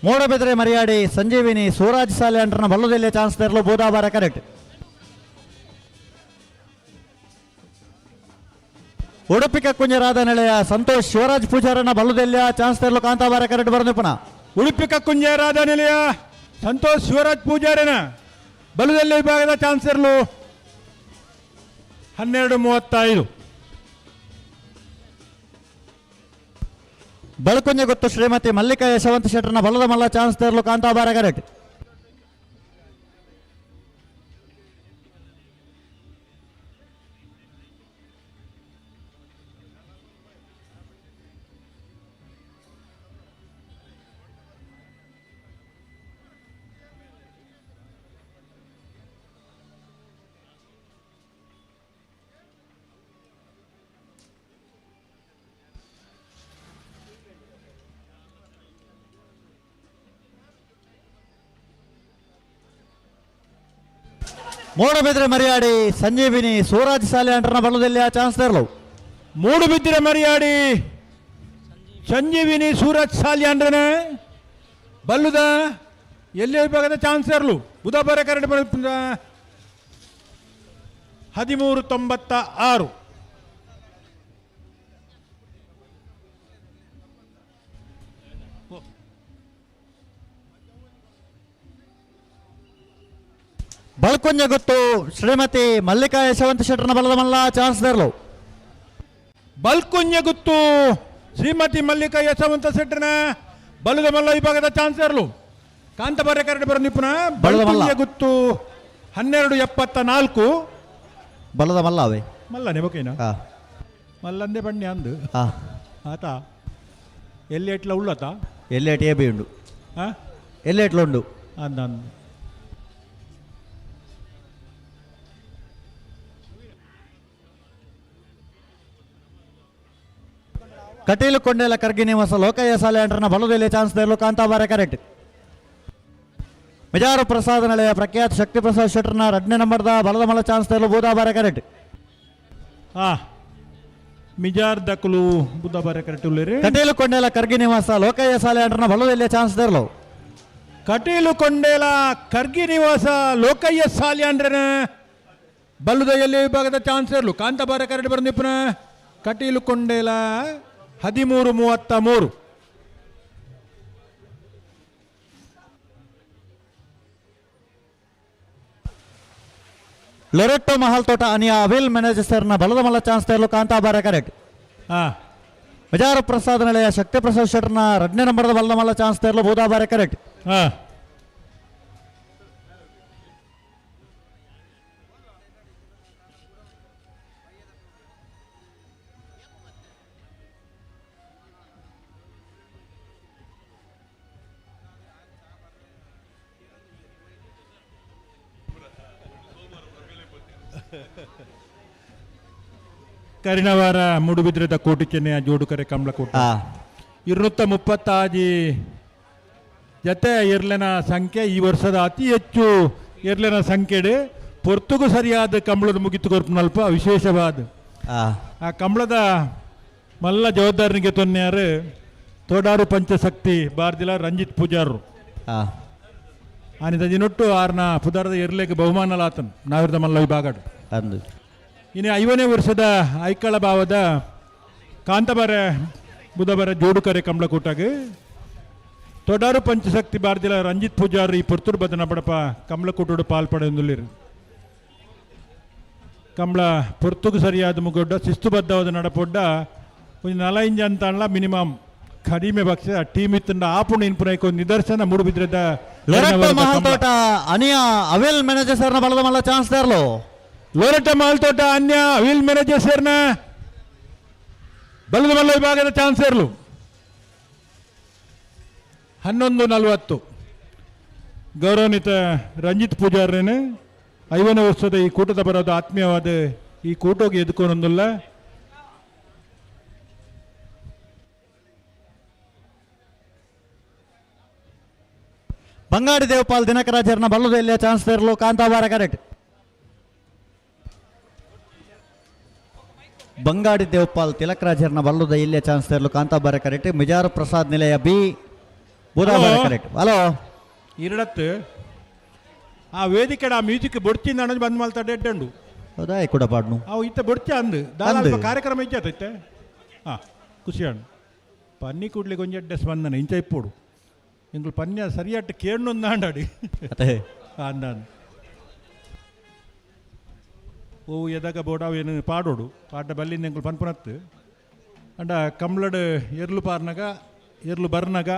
ಮೂಡಬಿದ್ರೆ ಮರಿಯಾಡಿ ಸಂಜೀವಿನಿ ಸೂರಾಜ್ ಸಾಲೆ ಅಂಟ್ರನ ಬಲ್ಲದಲ್ಲೇ ಚಾನ್ಸ್ ತರಲು ಬೂದಾಬಾರ ಕರೆಕ್ಟ್. ಉಡುಪಿ ಕಕ್ಕುಂಜರಾದ ನೆಲೆಯ ಸಂತೋಷ್ ಶಿವರಾಜ್ ಪೂಜಾರನ ಬಲ್ಲದೆಲ್ಲ ಚಾನ್ಸ್ ತರಲು ಕಾಂತಾಬಾರ ಕರೆಕ್ಟ್ ಬರದು ಪುನಃ. ಉಡುಪಿ ಕಕ್ಕುಂಜರಾದ ನೆಲೆಯ ಸಂತೋಷ್ ಶಿವರಾಜ್ ಪೂಜಾರನ ಬಲದಲ್ಲಿ ವಿಭಾಗದ ಚಾನ್ಸರ್ಲು 12:35. ಬಳಕುಂಜೆ ಗೊತ್ತು ಶ್ರೀಮತಿ ಮಲ್ಲಿಕಾ ಯಶವಂತ ಶೆಟ್ಟರ್ನ ಬಲದ ಮಲ್ಲ ಚಾನ್ಸ್ ತೇರ್ಲು ಕಾಂತಾಬಾರ ಕರೆಕ್ಟ್. ಮೂಡುಬಿದ್ರೆ ಮರಿಯಾಡಿ ಸಂಜೀವಿನಿ ಸೂರಜ್ ಸಾಲೆ ಅಂಟರ್ನ ಬಲದಲ್ಲಿ ಆ ಚಾನ್ಸ್ ತರಲು. ಮೂಡುಬಿದ್ರೆ ಮರಿಯಾಡಿ ಸಂಜೀವಿನಿ ಸೂರಜ್ ಸಾಲ್ಯಾಂಡ್ರನೆ ಬಲ್ಲುದ ಎಲ್ಲಿ ವಿಭಾಗದ ಚಾನ್ಸರ್ಲು ಬುಧಬಾರ ಕರಡಿ 13:96. ಬಳ್ಕುಂಜೆ ಗೊತ್ತು ಶ್ರೀಮತಿ ಮಲ್ಲಿಕಾ ಯಶವಂತ ಶೆಟ್ಟರ್ನ ಬಲದ ಮಲ್ಲ ಚಾನ್ಸ್ ತರಲು. ಬಲ್ಕುಂಜೆ ಗುತ್ತು ಶ್ರೀಮತಿ ಮಲ್ಲಿಕಾ ಯಶವಂತ ಶೆಟ್ಟರ್ನ ಬಲದ ಮಲ್ಲ ವಿಭಾಗದ ಚಾನ್ಸರ್ಲು ಕಾಂತಬಾರೆ ಕರಡಿ ಬರೋ ನಿಪುಣ ಬಲ್ಕುಂಜೆ ಗುತ್ತು 12:74. ಬಲದ ಮಲ್ಲ ಅವೇ ಮಲ್ಲನೆ ಓಕೆನಾ ಮಲ್ಲಂದೇ ಬಣ್ಣೆ ಅಂದು ಆತ ಎಲ್ಲಿ ಎಟ್ಲ ಉಳ್ಳತ ಎಲ್ಲಿ ಎಟ್ ಎ ಬಿ ಉಂಡು ಎಲ್ಲಿ ಎಟ್ಲ ಉಂಡು ಅಂದ ಕಟೀಲು ಕೊಂಡೇಲ ಕರ್ಗಿ ನಿವಾಸ ಲೋಕಯ್ಯ ಸಾಲೆ ಅಂಟರ್ನ ಬಲದಲ್ಲಿ ಚಾನ್ಸ್ ತರಲು ಕಾಂತಾಬಾರೆ ಕರೆಕ್ಟ್. ಮಿಜಾರು ಪ್ರಸಾದ ನಿಲಯ ಪ್ರಖ್ಯಾತ ಶಕ್ತಿ ಪ್ರಸಾದ್ ಶೆಟ್ಟರ್ನ 2ನೇ ನಂಬರ್ದ ಬಲದ ಮಲ್ಲ ಚಾನ್ಸ್ ತರಲು ಬೂದಾಬಾರೆ ಕರೆಕ್ಟ್. ಮಿಜಾರ್ ದಕ್ಕಲು ಬುದ್ಧಬಾರೆ ಕರೆಕ್ಟ್ ಉಳ್ಳೇರಿ. ಕಟೀಲು ಕೊಂಡೇಲ ಕರ್ಗಿ ನಿವಾಸ ಲೋಕಯ್ಯ ಸಾಲೆ ಅಂಟರ್ನ ಬಲದಲ್ಲಿ ಚಾನ್ಸ್ ತರಲು. ಕಟೀಲು ಕೊಂಡೇಲ ಕರ್ಗಿ ನಿವಾಸ ಲೋಕಯ್ಯ ಸಾಲೆ ಅಂಡ್ರನ ಬಲ್ಲದ ಎಲ್ಲಿ ವಿಭಾಗದ ಚಾನ್ಸ್ ಇರಲು ಕಾಂತಾಬಾರೆ ಕರೆಕ್ಟ್ ಬರ ನಿಪುಣ ಕಟೀಲು ಕೊಂಡೇಲ 13:33. ಲೊರೆಟ್ಟೋ ಮಹಲ್ ತೋಟ ಅನಿಯ ಅವಿಲ್ ಮ್ಯಾನೇಜರ್ನ ಬಲದ ಮಲ್ಲ ಚಾನ್ಸ್ ತರಲು ಕಾಂತಾಬಾರೆ ಕರೆಕ್ಟ್. ಮಿಜಾರು ಪ್ರಸಾದ್ ನಿಲಯ ಶಕ್ತಿ ಪ್ರಸಾದ್ ಶೆಟ್ಟರ್ನ 2ನೇ ನಂಬರ್ದ ಬಲದ ಮಲ್ಲ ಚಾನ್ಸ್ ತರಲು ಬೂದಾಬಾರೆ ಕರೆಕ್ಟ್. ಕರಿನವಾರ ಮೂಡುಬಿದ್ರದ ಕೋಟಿ ಚೆನ್ನೆಯ ಜೋಡುಕರೆ ಕಮಲಕೋಟ 236 ಜತೆ ಎರ್ಲೆನ ಸಂಖ್ಯೆ ಈ ವರ್ಷದ ಅತಿ ಹೆಚ್ಚು ಎರ್ಲೆನ ಸಂಖ್ಯೆ ಪೊರ್ತುಗು ಸರಿಯಾದ ಕಂಬಳದ ಮುಗಿತು ಕೊರ್ಪುನಲ್ಪ ವಿಶೇಷವಾದ ಆ ಕಂಬಳದ ಮಲ್ಲ ಜವಾಬ್ದಾರನಿಗೆ ತೊನ್ನೆಯಾರು ತೋಡಾರು ಪಂಚಶಕ್ತಿ ಬಾರ್ದಿಲ ರಂಜಿತ್ ಪೂಜಾರರು ಆನಿದ ದಿನೊಟ್ಟು ಆರ್ನ ಪುದಾರದ ಎರ್ಲೆಗೆ ಬಹುಮಾನಲಾತನ್ ನಾವಿರದ ಮಲ್ಲ ವಿಭಾಗಡು ಅಂದು. ಇನ್ನು 50ನೇ ವರ್ಷದ ಐಕಳ ಭಾವದ ಕಾಂತಬಾರೆ ಬುಧಬಾರ ಜೋಡುಕರೆ ಕಮಲಕೂಟಾಗ ತೊಡಾರು ಪಂಚಶಕ್ತಿ ಬಾರ್ದಿಲ ರಂಜಿತ್ ಪೂಜಾರಿ ಈ ಪೊರ್ತುರು ಬದನ ಬಡಪ ಕಮಲಕೂಟೋಡು ಪಾಲ್ಪಡೆಯೊಂದುಳ್ಳಿರು. ಕಮಲ ಪೊರ್ತುಗು ಸರಿಯಾದ ಮುಗೊಡ್ಡ ಶಿಸ್ತುಬದ್ಧವಾದ ನಡಪೊಡ್ಡ ಒಂದು ನಲ ಇಂಜ್ ಅಂತ ಅಲ್ಲ ಮಿನಿಮಮ್ ಕಡಿಮೆ ಪಕ್ಷ ಟೀಮ್ ಇತ್ತಂಡ ಆಪುಣ ಇನ್ಪುನೈಕ್ ಒಂದು ನಿದರ್ಶನ ಮೂಡುಬಿದ್ರದ ಲೊರೆಟ್ಟೋ ಮಹಲ್ ತೋಟ ಅನಿಯ ಅವಿಲ್ ಮ್ಯಾನೇಜರ್ ಸರ್ನ ಬಲದ ಮಲ್ಲ ಚಾನ್ಸ್ ತರಲು. ಲೋರೆಟ್ಟ ಮಹಲ್ ತೋಟ ಅನ್ಯ ಅವಿಲ್ ಮ್ಯಾನೇಜರ್ ಸರ್ನ ಬಲದ ಮಲ್ಲ ವಿಭಾಗದ ಚಾನ್ಸ್ ಇರಲು 11:40. ಗೌರವಾನ್ವಿತ ರಂಜಿತ್ ಪೂಜಾರ್ರೇನೆ 50ನೇ ವರ್ಷದ ಈ ಕೂಟದ ಬರೋದು ಆತ್ಮೀಯವಾದ ಈ ಕೂಟೋಗಿ ಎದ್ಕೊಂಡೊಂದಿಲ್ಲ. ಬಂಗಾಡಿ ದೇವಪಾಲ್ ದಿನಕರಾಜರ್ನ ಬಲ್ಲದಲ್ಲಿ ಚಾನ್ಸ್ ತರಲು ಕಾಂತಾಬಾರ ಕರೆಕ್ಟ್. ಬಂಗಾಡಿ ದೇವಪಾಲ್ ತಿಲಕರಾಜರ್ನ ಬಲ್ಲದ ಇಲ್ಲೇ ಚಾನ್ಸ್ ತರಲು ಕಾಂತಾಬಾರ ಕರೆಕ್ಟ್. ಮಿಜಾರು ಪ್ರಸಾದ್ ನಿಲಯ ಬಿ ಬೂದಾಬಾರ ಕರೆಕ್ಟ್. ಹಲೋ ಇರಡತ್ತು ಆ ವೇದಿಕೆ ಆ ಮ್ಯೂಸಿಕ್ ಬೊಡ್ಚಿ ನಾನು ಬಂದ್ ಮಲ್ತ ಡೆಡ್ಡಂಡು ಹೌದಾ ಕೂಡ ಪಾಡ್ನು ಅವು ಇತ್ತ ಬೊಡ್ಚಿ ಅಂದು ದಾದ ಕಾರ್ಯಕ್ರಮ ಇಜ್ಜಾತೈತೆ ಹಾಂ ಖುಷಿ ಅಣ್ಣ ಪನ್ನಿ ಕೂಡ್ಲಿ ಕೊಂಚ ಎಡ್ಡೆ ಸ್ಪಂದನೆ ಇಂಚ ಇಪ್ಪೋಡು ಎಂಗಳು ಪನ್ಯ ಸರಿಯಾಟ್ಟು ಕೇಣ್ಣೊಂದು ಆಂಡಾಡಿ ಅಂದ. ಓ ಎದಾಗ ಬೋಡಾವೇನು ಪಾಡೋಡು ಪಾಡ ಬಲ್ಲಿಂದ ಎಂಕುಲು ಪನ್ಪುನತ್ತು ಅಂಡ ಕಂಬ್ಳಡ್ ಎರ್ಲು ಪಾರ್ನಗ ಎರ್ಲು ಬರ್ನಗ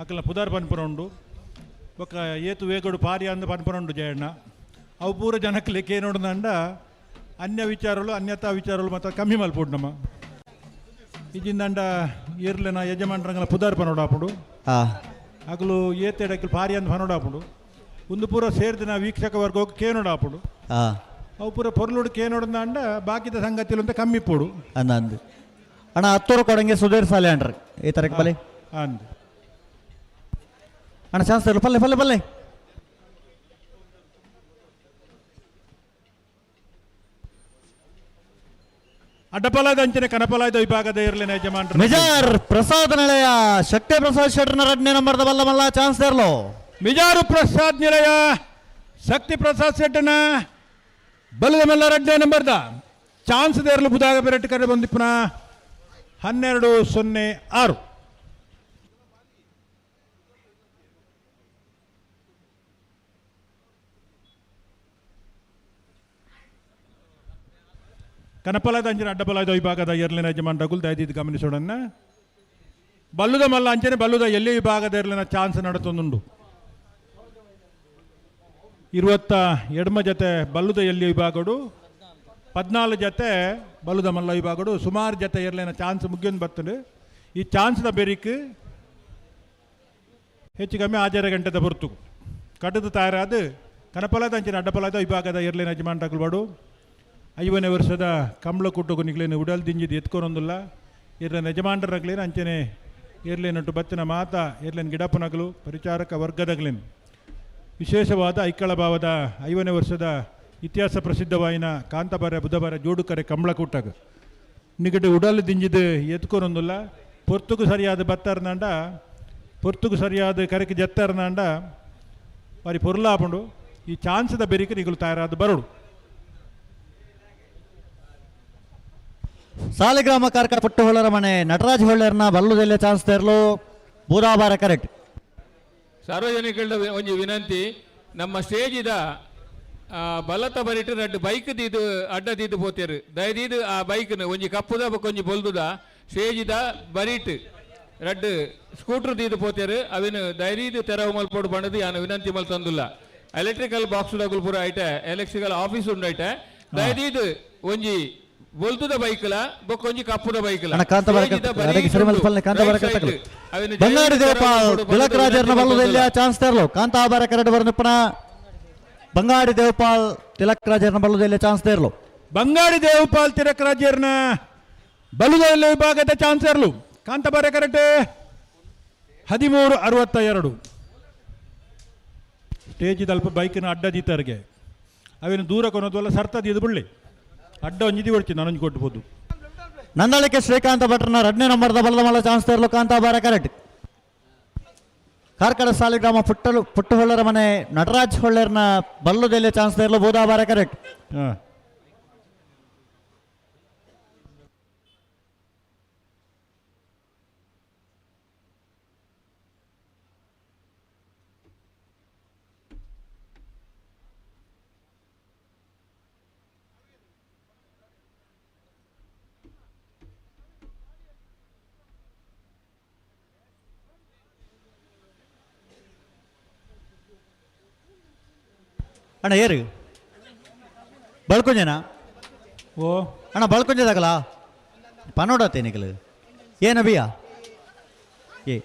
ಅಕಲ್ನ ಪುದಾರ್ ಪನ್ಪುನ ಉಂಡು ಬೊಕ್ಕ ಏತು ವೇಗಡು ಪಾರಿ ಅಂದ್ ಪನ್ಪುನ ಉಂಡು ಜಯಣ್ಣ. ಅವು ಪೂರ ಜನಕ್ಲೆ ಕೇನೋಡ್ದಂಡ ಅನ್ಯ ವಿಚಾರಲು ಅನ್ಯತಾ ವಿಚಾರಲು ಮತ್ತು ಕಮ್ಮಿ ಮಲ್ಪೋಡು ನಮ್ಮ. ಇಜಿಂದಂಡ ಏರ್ಲೆನ ಯಜಮಾನ್ರಂಗಲ ಪುದಾರ್ ಪನೋಡಾಪುಂಡು ಅಗಲು ಏತೆಡಕ್ಕೆ ಪಾರಿ ಅಂದ್ ಪನೋಡಾಪುಂಡು ಒಂದು ಪೂರ ಸೇರ್ದಿನ ವೀಕ್ಷಕ ವರ್ಗ ಕೇನೋಡಾಪುಂಡು ಅವು ಪೂರ ಪೊರ್ಲುಡು ಕೇನೋಡ್ದಂಡ ಬಾಕಿದ ಸಂಗತಿಲು ಅಂತ ಕಮ್ಮಿ ಪೋಡು. ಅಂದ ಅಂದು ಅಣ್ಣ ಹತ್ತೂರು ಕೊಡಂಗೆ ಸುಧೀರ್ ಸಾಲೆ ಅಂಡ್ರಿ ಈ ತರಕ್ಕೆ ಬಲೆ. ಅಂದ್ ಅಣ್ಣ ಚಾನ್ಸ್ ಪಲ್ಲೆ ಪಲ್ಲೆ ಪಲ್ಲೆ. ಅಡ್ಡಪಲಾದ ಅಂಚನೆ ಕನಪಲಾದ ವಿಭಾಗದ ಇರಲಿನ ಯಜಮಾನರು ಮಿಜಾರ್ ಪ್ರಸಾದ್ ನಿಲಯ ಶಕ್ತಿ ಪ್ರಸಾದ್ ಶೆಟ್ಟರ್ನ ಎರಡನೇ ನಂಬರ್ದ ಬಲ್ಲ ಮಲ್ಲ ಚಾನ್ಸ್ ಇರಲು. ಮಿಜಾರು ಪ್ರಸಾದ್ ನಿಲಯ ಶಕ್ತಿ ಪ್ರಸಾದ್ ಶೆಟ್ಟರ್ನ ಬಲ್ಲದ ಮಲ್ಲ ಎರಡನೇ ನಂಬರ್ದ ಚಾನ್ಸ್ ದೇರ್ಲು ಬುದಾಗ ಪೆರೆಟ್ ಕರೆ ಬಂದಿಪ್ಪುನ 12-06. ಕನಪಲಾದ ಅಂಚನೆ ಅಡ್ಡಪಲಾದ ವಿಭಾಗದ ಎರ್ಲಿನ ಯಜಮಾನ್ ರಘುಲ್ ದಯದೀದ್ ಗಮನಿಸೋಡನ್ನ. ಬಲ್ಲುದ ಮಲ್ಲ ಅಂಚನೆ ಬಲ್ಲುದ ಎಲ್ಲಿ ವಿಭಾಗದ ಎರ್ಲಿನ ಚಾನ್ಸ್ ನಡತೊಂದುಂಡು. 20 ಎಡ್ಮ ಜೊತೆ ಬಲ್ಲುದ ಎಲ್ಲಿ ವಿಭಾಗಡು 14 ಜೊತೆ ಬಲ್ಲುದ ಮಲ್ಲ ವಿಭಾಗಡು ಸುಮಾರು ಜೊತೆ ಎರ್ಲಿನ ಚಾನ್ಸ್ ಮುಗಿಯೊಂದು ಬರ್ತದೆ. ಈ ಚಾನ್ಸ್ದ ಬೆರಿಕ್ ಹೆಚ್ಚು ಕಮ್ಮಿ 6.5 ಗಂಟೆದ ಹೊರತು ಕಟ್ಟದ ತಯಾರಾದ ಕನಪಲಾದ ಅಂಚಿನ ಅಡ್ಡಪಲಾದ ವಿಭಾಗದ ಎರ್ಲಿನ ಯಜಮಾನ್ ರಘುಲ್ 50ನೇ ವರ್ಷದ ಕಂಬಳ ಕುಟ್ಟುಗು ನಿಗ್ಲೇನು ಉಡಲ್ ದಿಂಜಿದ್ ಎತ್ಕೊರೊಂದುಲ್ಲ ಇರ್ಲೇನ ಯಜಮಾನ್ರಗ್ಲೇನು ಅಂಚನೆ ಇರ್ಲೇನೊಟ್ಟು ಬತ್ತಿನ ಮಾತ ಇರ್ಲೇನು ಗಿಡಪ್ಪನಗಲು ಪರಿಚಾರಕ ವರ್ಗದಗ್ಲೇನು ವಿಶೇಷವಾದ ಐಕ್ಕಳ ಭಾವದ 50ನೇ ವರ್ಷದ ಇತಿಹಾಸ ಪ್ರಸಿದ್ಧವಾಯಿನ ಕಾಂತಬಾರ ಬುಧಬಾರ ಜೋಡುಕರೆ ಕಂಬಳ ಕೂಟಗ ನಿಗಡು ಉಡಲ್ ದಿಂಜಿದ್ ಎತ್ಕೊರೊಂದುಲ್ಲ ಪೊರ್ತುಗು ಸರಿಯಾದ ಬತ್ತಾರ್ನಾಂಡ ಪೊರ್ತುಗು ಸರಿಯಾದ ಕರೆಕ್ ಜತ್ತಾರ್ನಾಂಡ ಬಾರಿ ಪೊರ್ಲಾಪುಂಡು. ಈ ಚಾನ್ಸ್ದ ಬೆರಿಕೆ ನಿಗುಲು ತಯಾರಾದ ಬರೋಡು. ಸಾಲಿಗ್ರಾಮ ಕಾರ್ಕ ಪುಟ್ಟು ಹೊಳ್ಳರ ಮನೆ ನಟರಾಜ್ ಹೊಳ್ಳರ್ನ ಬಲ್ಲುದೆಲ್ಲ ಚಾನ್ಸ್ ತೇರ್ಲು ಬೂದಾಬಾರ ಕರೆಕ್ಟ್. ಸಾರ್ವಜನಿಕರ ಒಂಜಿ ವಿನಂತಿ, ನಮ್ಮ ಸ್ಟೇಜಿದ ಬಲತ ಬರಿಟ್ ರಡ್ಡ್ ಬೈಕ್ ದೀದು ಅಡ್ಡ ದೀದು ಪೋತೇರು ದಯದೀದು ಆ ಬೈಕ್ನ ಒಂಜಿ ಕಪ್ಪುದ ಬೊಕ್ಕ ಒಂಜಿ ಬೊಲ್ದುದ ಸ್ಟೇಜಿದ ಬರಿಟ್ ರಡ್ಡ್ ಸ್ಕೂಟರ್ ದೀದು ಪೋತೇರು ಅವಿನ ದಯದೀದು ತೆರವು ಮಲ್ಪೋಡು ಬಣ್ಣದು ಯಾನು ವಿನಂತಿ ಮಲ್ತಂದುಲ್ಲ. ಎಲೆಕ್ಟ್ರಿಕಲ್ ಬಾಕ್ಸ್ ದಗುಲ್ ಪೂರ ಐಟೆ ಎಲೆಕ್ಟ್ರಿಕಲ್ ಆಫೀಸ್ ಉಂಡು ಐಟೆ ದಯದೀದು ಒಂಜಿ ಬೊಲ್ತುದ ಬೈಕ್ಲ ಬೊಕ್ಕ ಒಂಜಿ ಕಪ್ಪುದ ಬೈಕ್ಲ ಬಂಗಾಡಿ ದೇವಪಾಲ್ ತಿಲಕ್ ರಾಜರ್ನ ಬಲ್ಲುದೆಲ್ಲ ಚಾನ್ಸ್ ತೇರ್ಲು ಕಾಂತಾಬಾರ ಕರೆಡ್ ಬರನಿಪ್ಪನ ಬಂಗಾಡಿ ದೇವಪಾಲ್ ತಿಲಕ್ ರಾಜರ್ನ ಬಲ್ಲುದೆಲ್ಲ ಚಾನ್ಸ್ ತೇರ್ಲು. ಬಂಗಾಡಿ ದೇವಪಾಲ್ ತಿಲಕ್ ರಾಜರ್ನ ಬಲ್ಲುದೆಲ್ಲ ವಿಭಾಗದ ಚಾನ್ಸ್ ತೇರ್ಲು ಕಾಂತಾಬಾರ ಕರೆಕ್ಟ್ 13-62. ಸ್ಟೇಜ್ ಅಲ್ಪ ಬೈಕ್ನ ಅಡ್ಡ ದೀತರಿಗೆ ಅವೇನು ದೂರ ಕೊನೋದು ಸರ್ತದ ಇದು ಬುಳ್ಳಿ ಅಡ್ಡ ಒಂಜಿದಿ ಹೊಡ್ತೀನಿ ನಾನೊಂದು ಕೊಟ್ಬೋದು. ನಂದಳಿಕೆ ಶ್ರೀಕಾಂತ ಭಟ್ರನ ಎರಡನೇ ನಂಬರ್ದ ಬಲದ ಮಲ್ಲ ಚಾನ್ಸ್ ತೇರ್ಲು ಕಾಂತಾಬಾರ ಕರೆಕ್ಟ್. ಕಾರ್ಕಳ ಸಾಲಿಗ್ರಾಮ ಪುಟ್ಟುಹೊಳ್ಳರ ಮನೆ ನಟರಾಜ್ ಹೊಳ್ಳರ್ನ ಬಲ್ಲುದೆಲ್ಲ ಚಾನ್ಸ್ ತೇರ್ಲು ಬೂದಾಬಾರ ಕರೆಕ್ಟ್. ಅಣ್ಣ ಏರು ಬಳ್ಕೊಂಜನಾ? ಓ ಅಣ್ಣ ಬಳ್ಕೊಂಜದಾಗಲ ಪನೋಡತ್ತೆ ನಿಕಲು ಏನು ಅಭಿಯಾ ಏ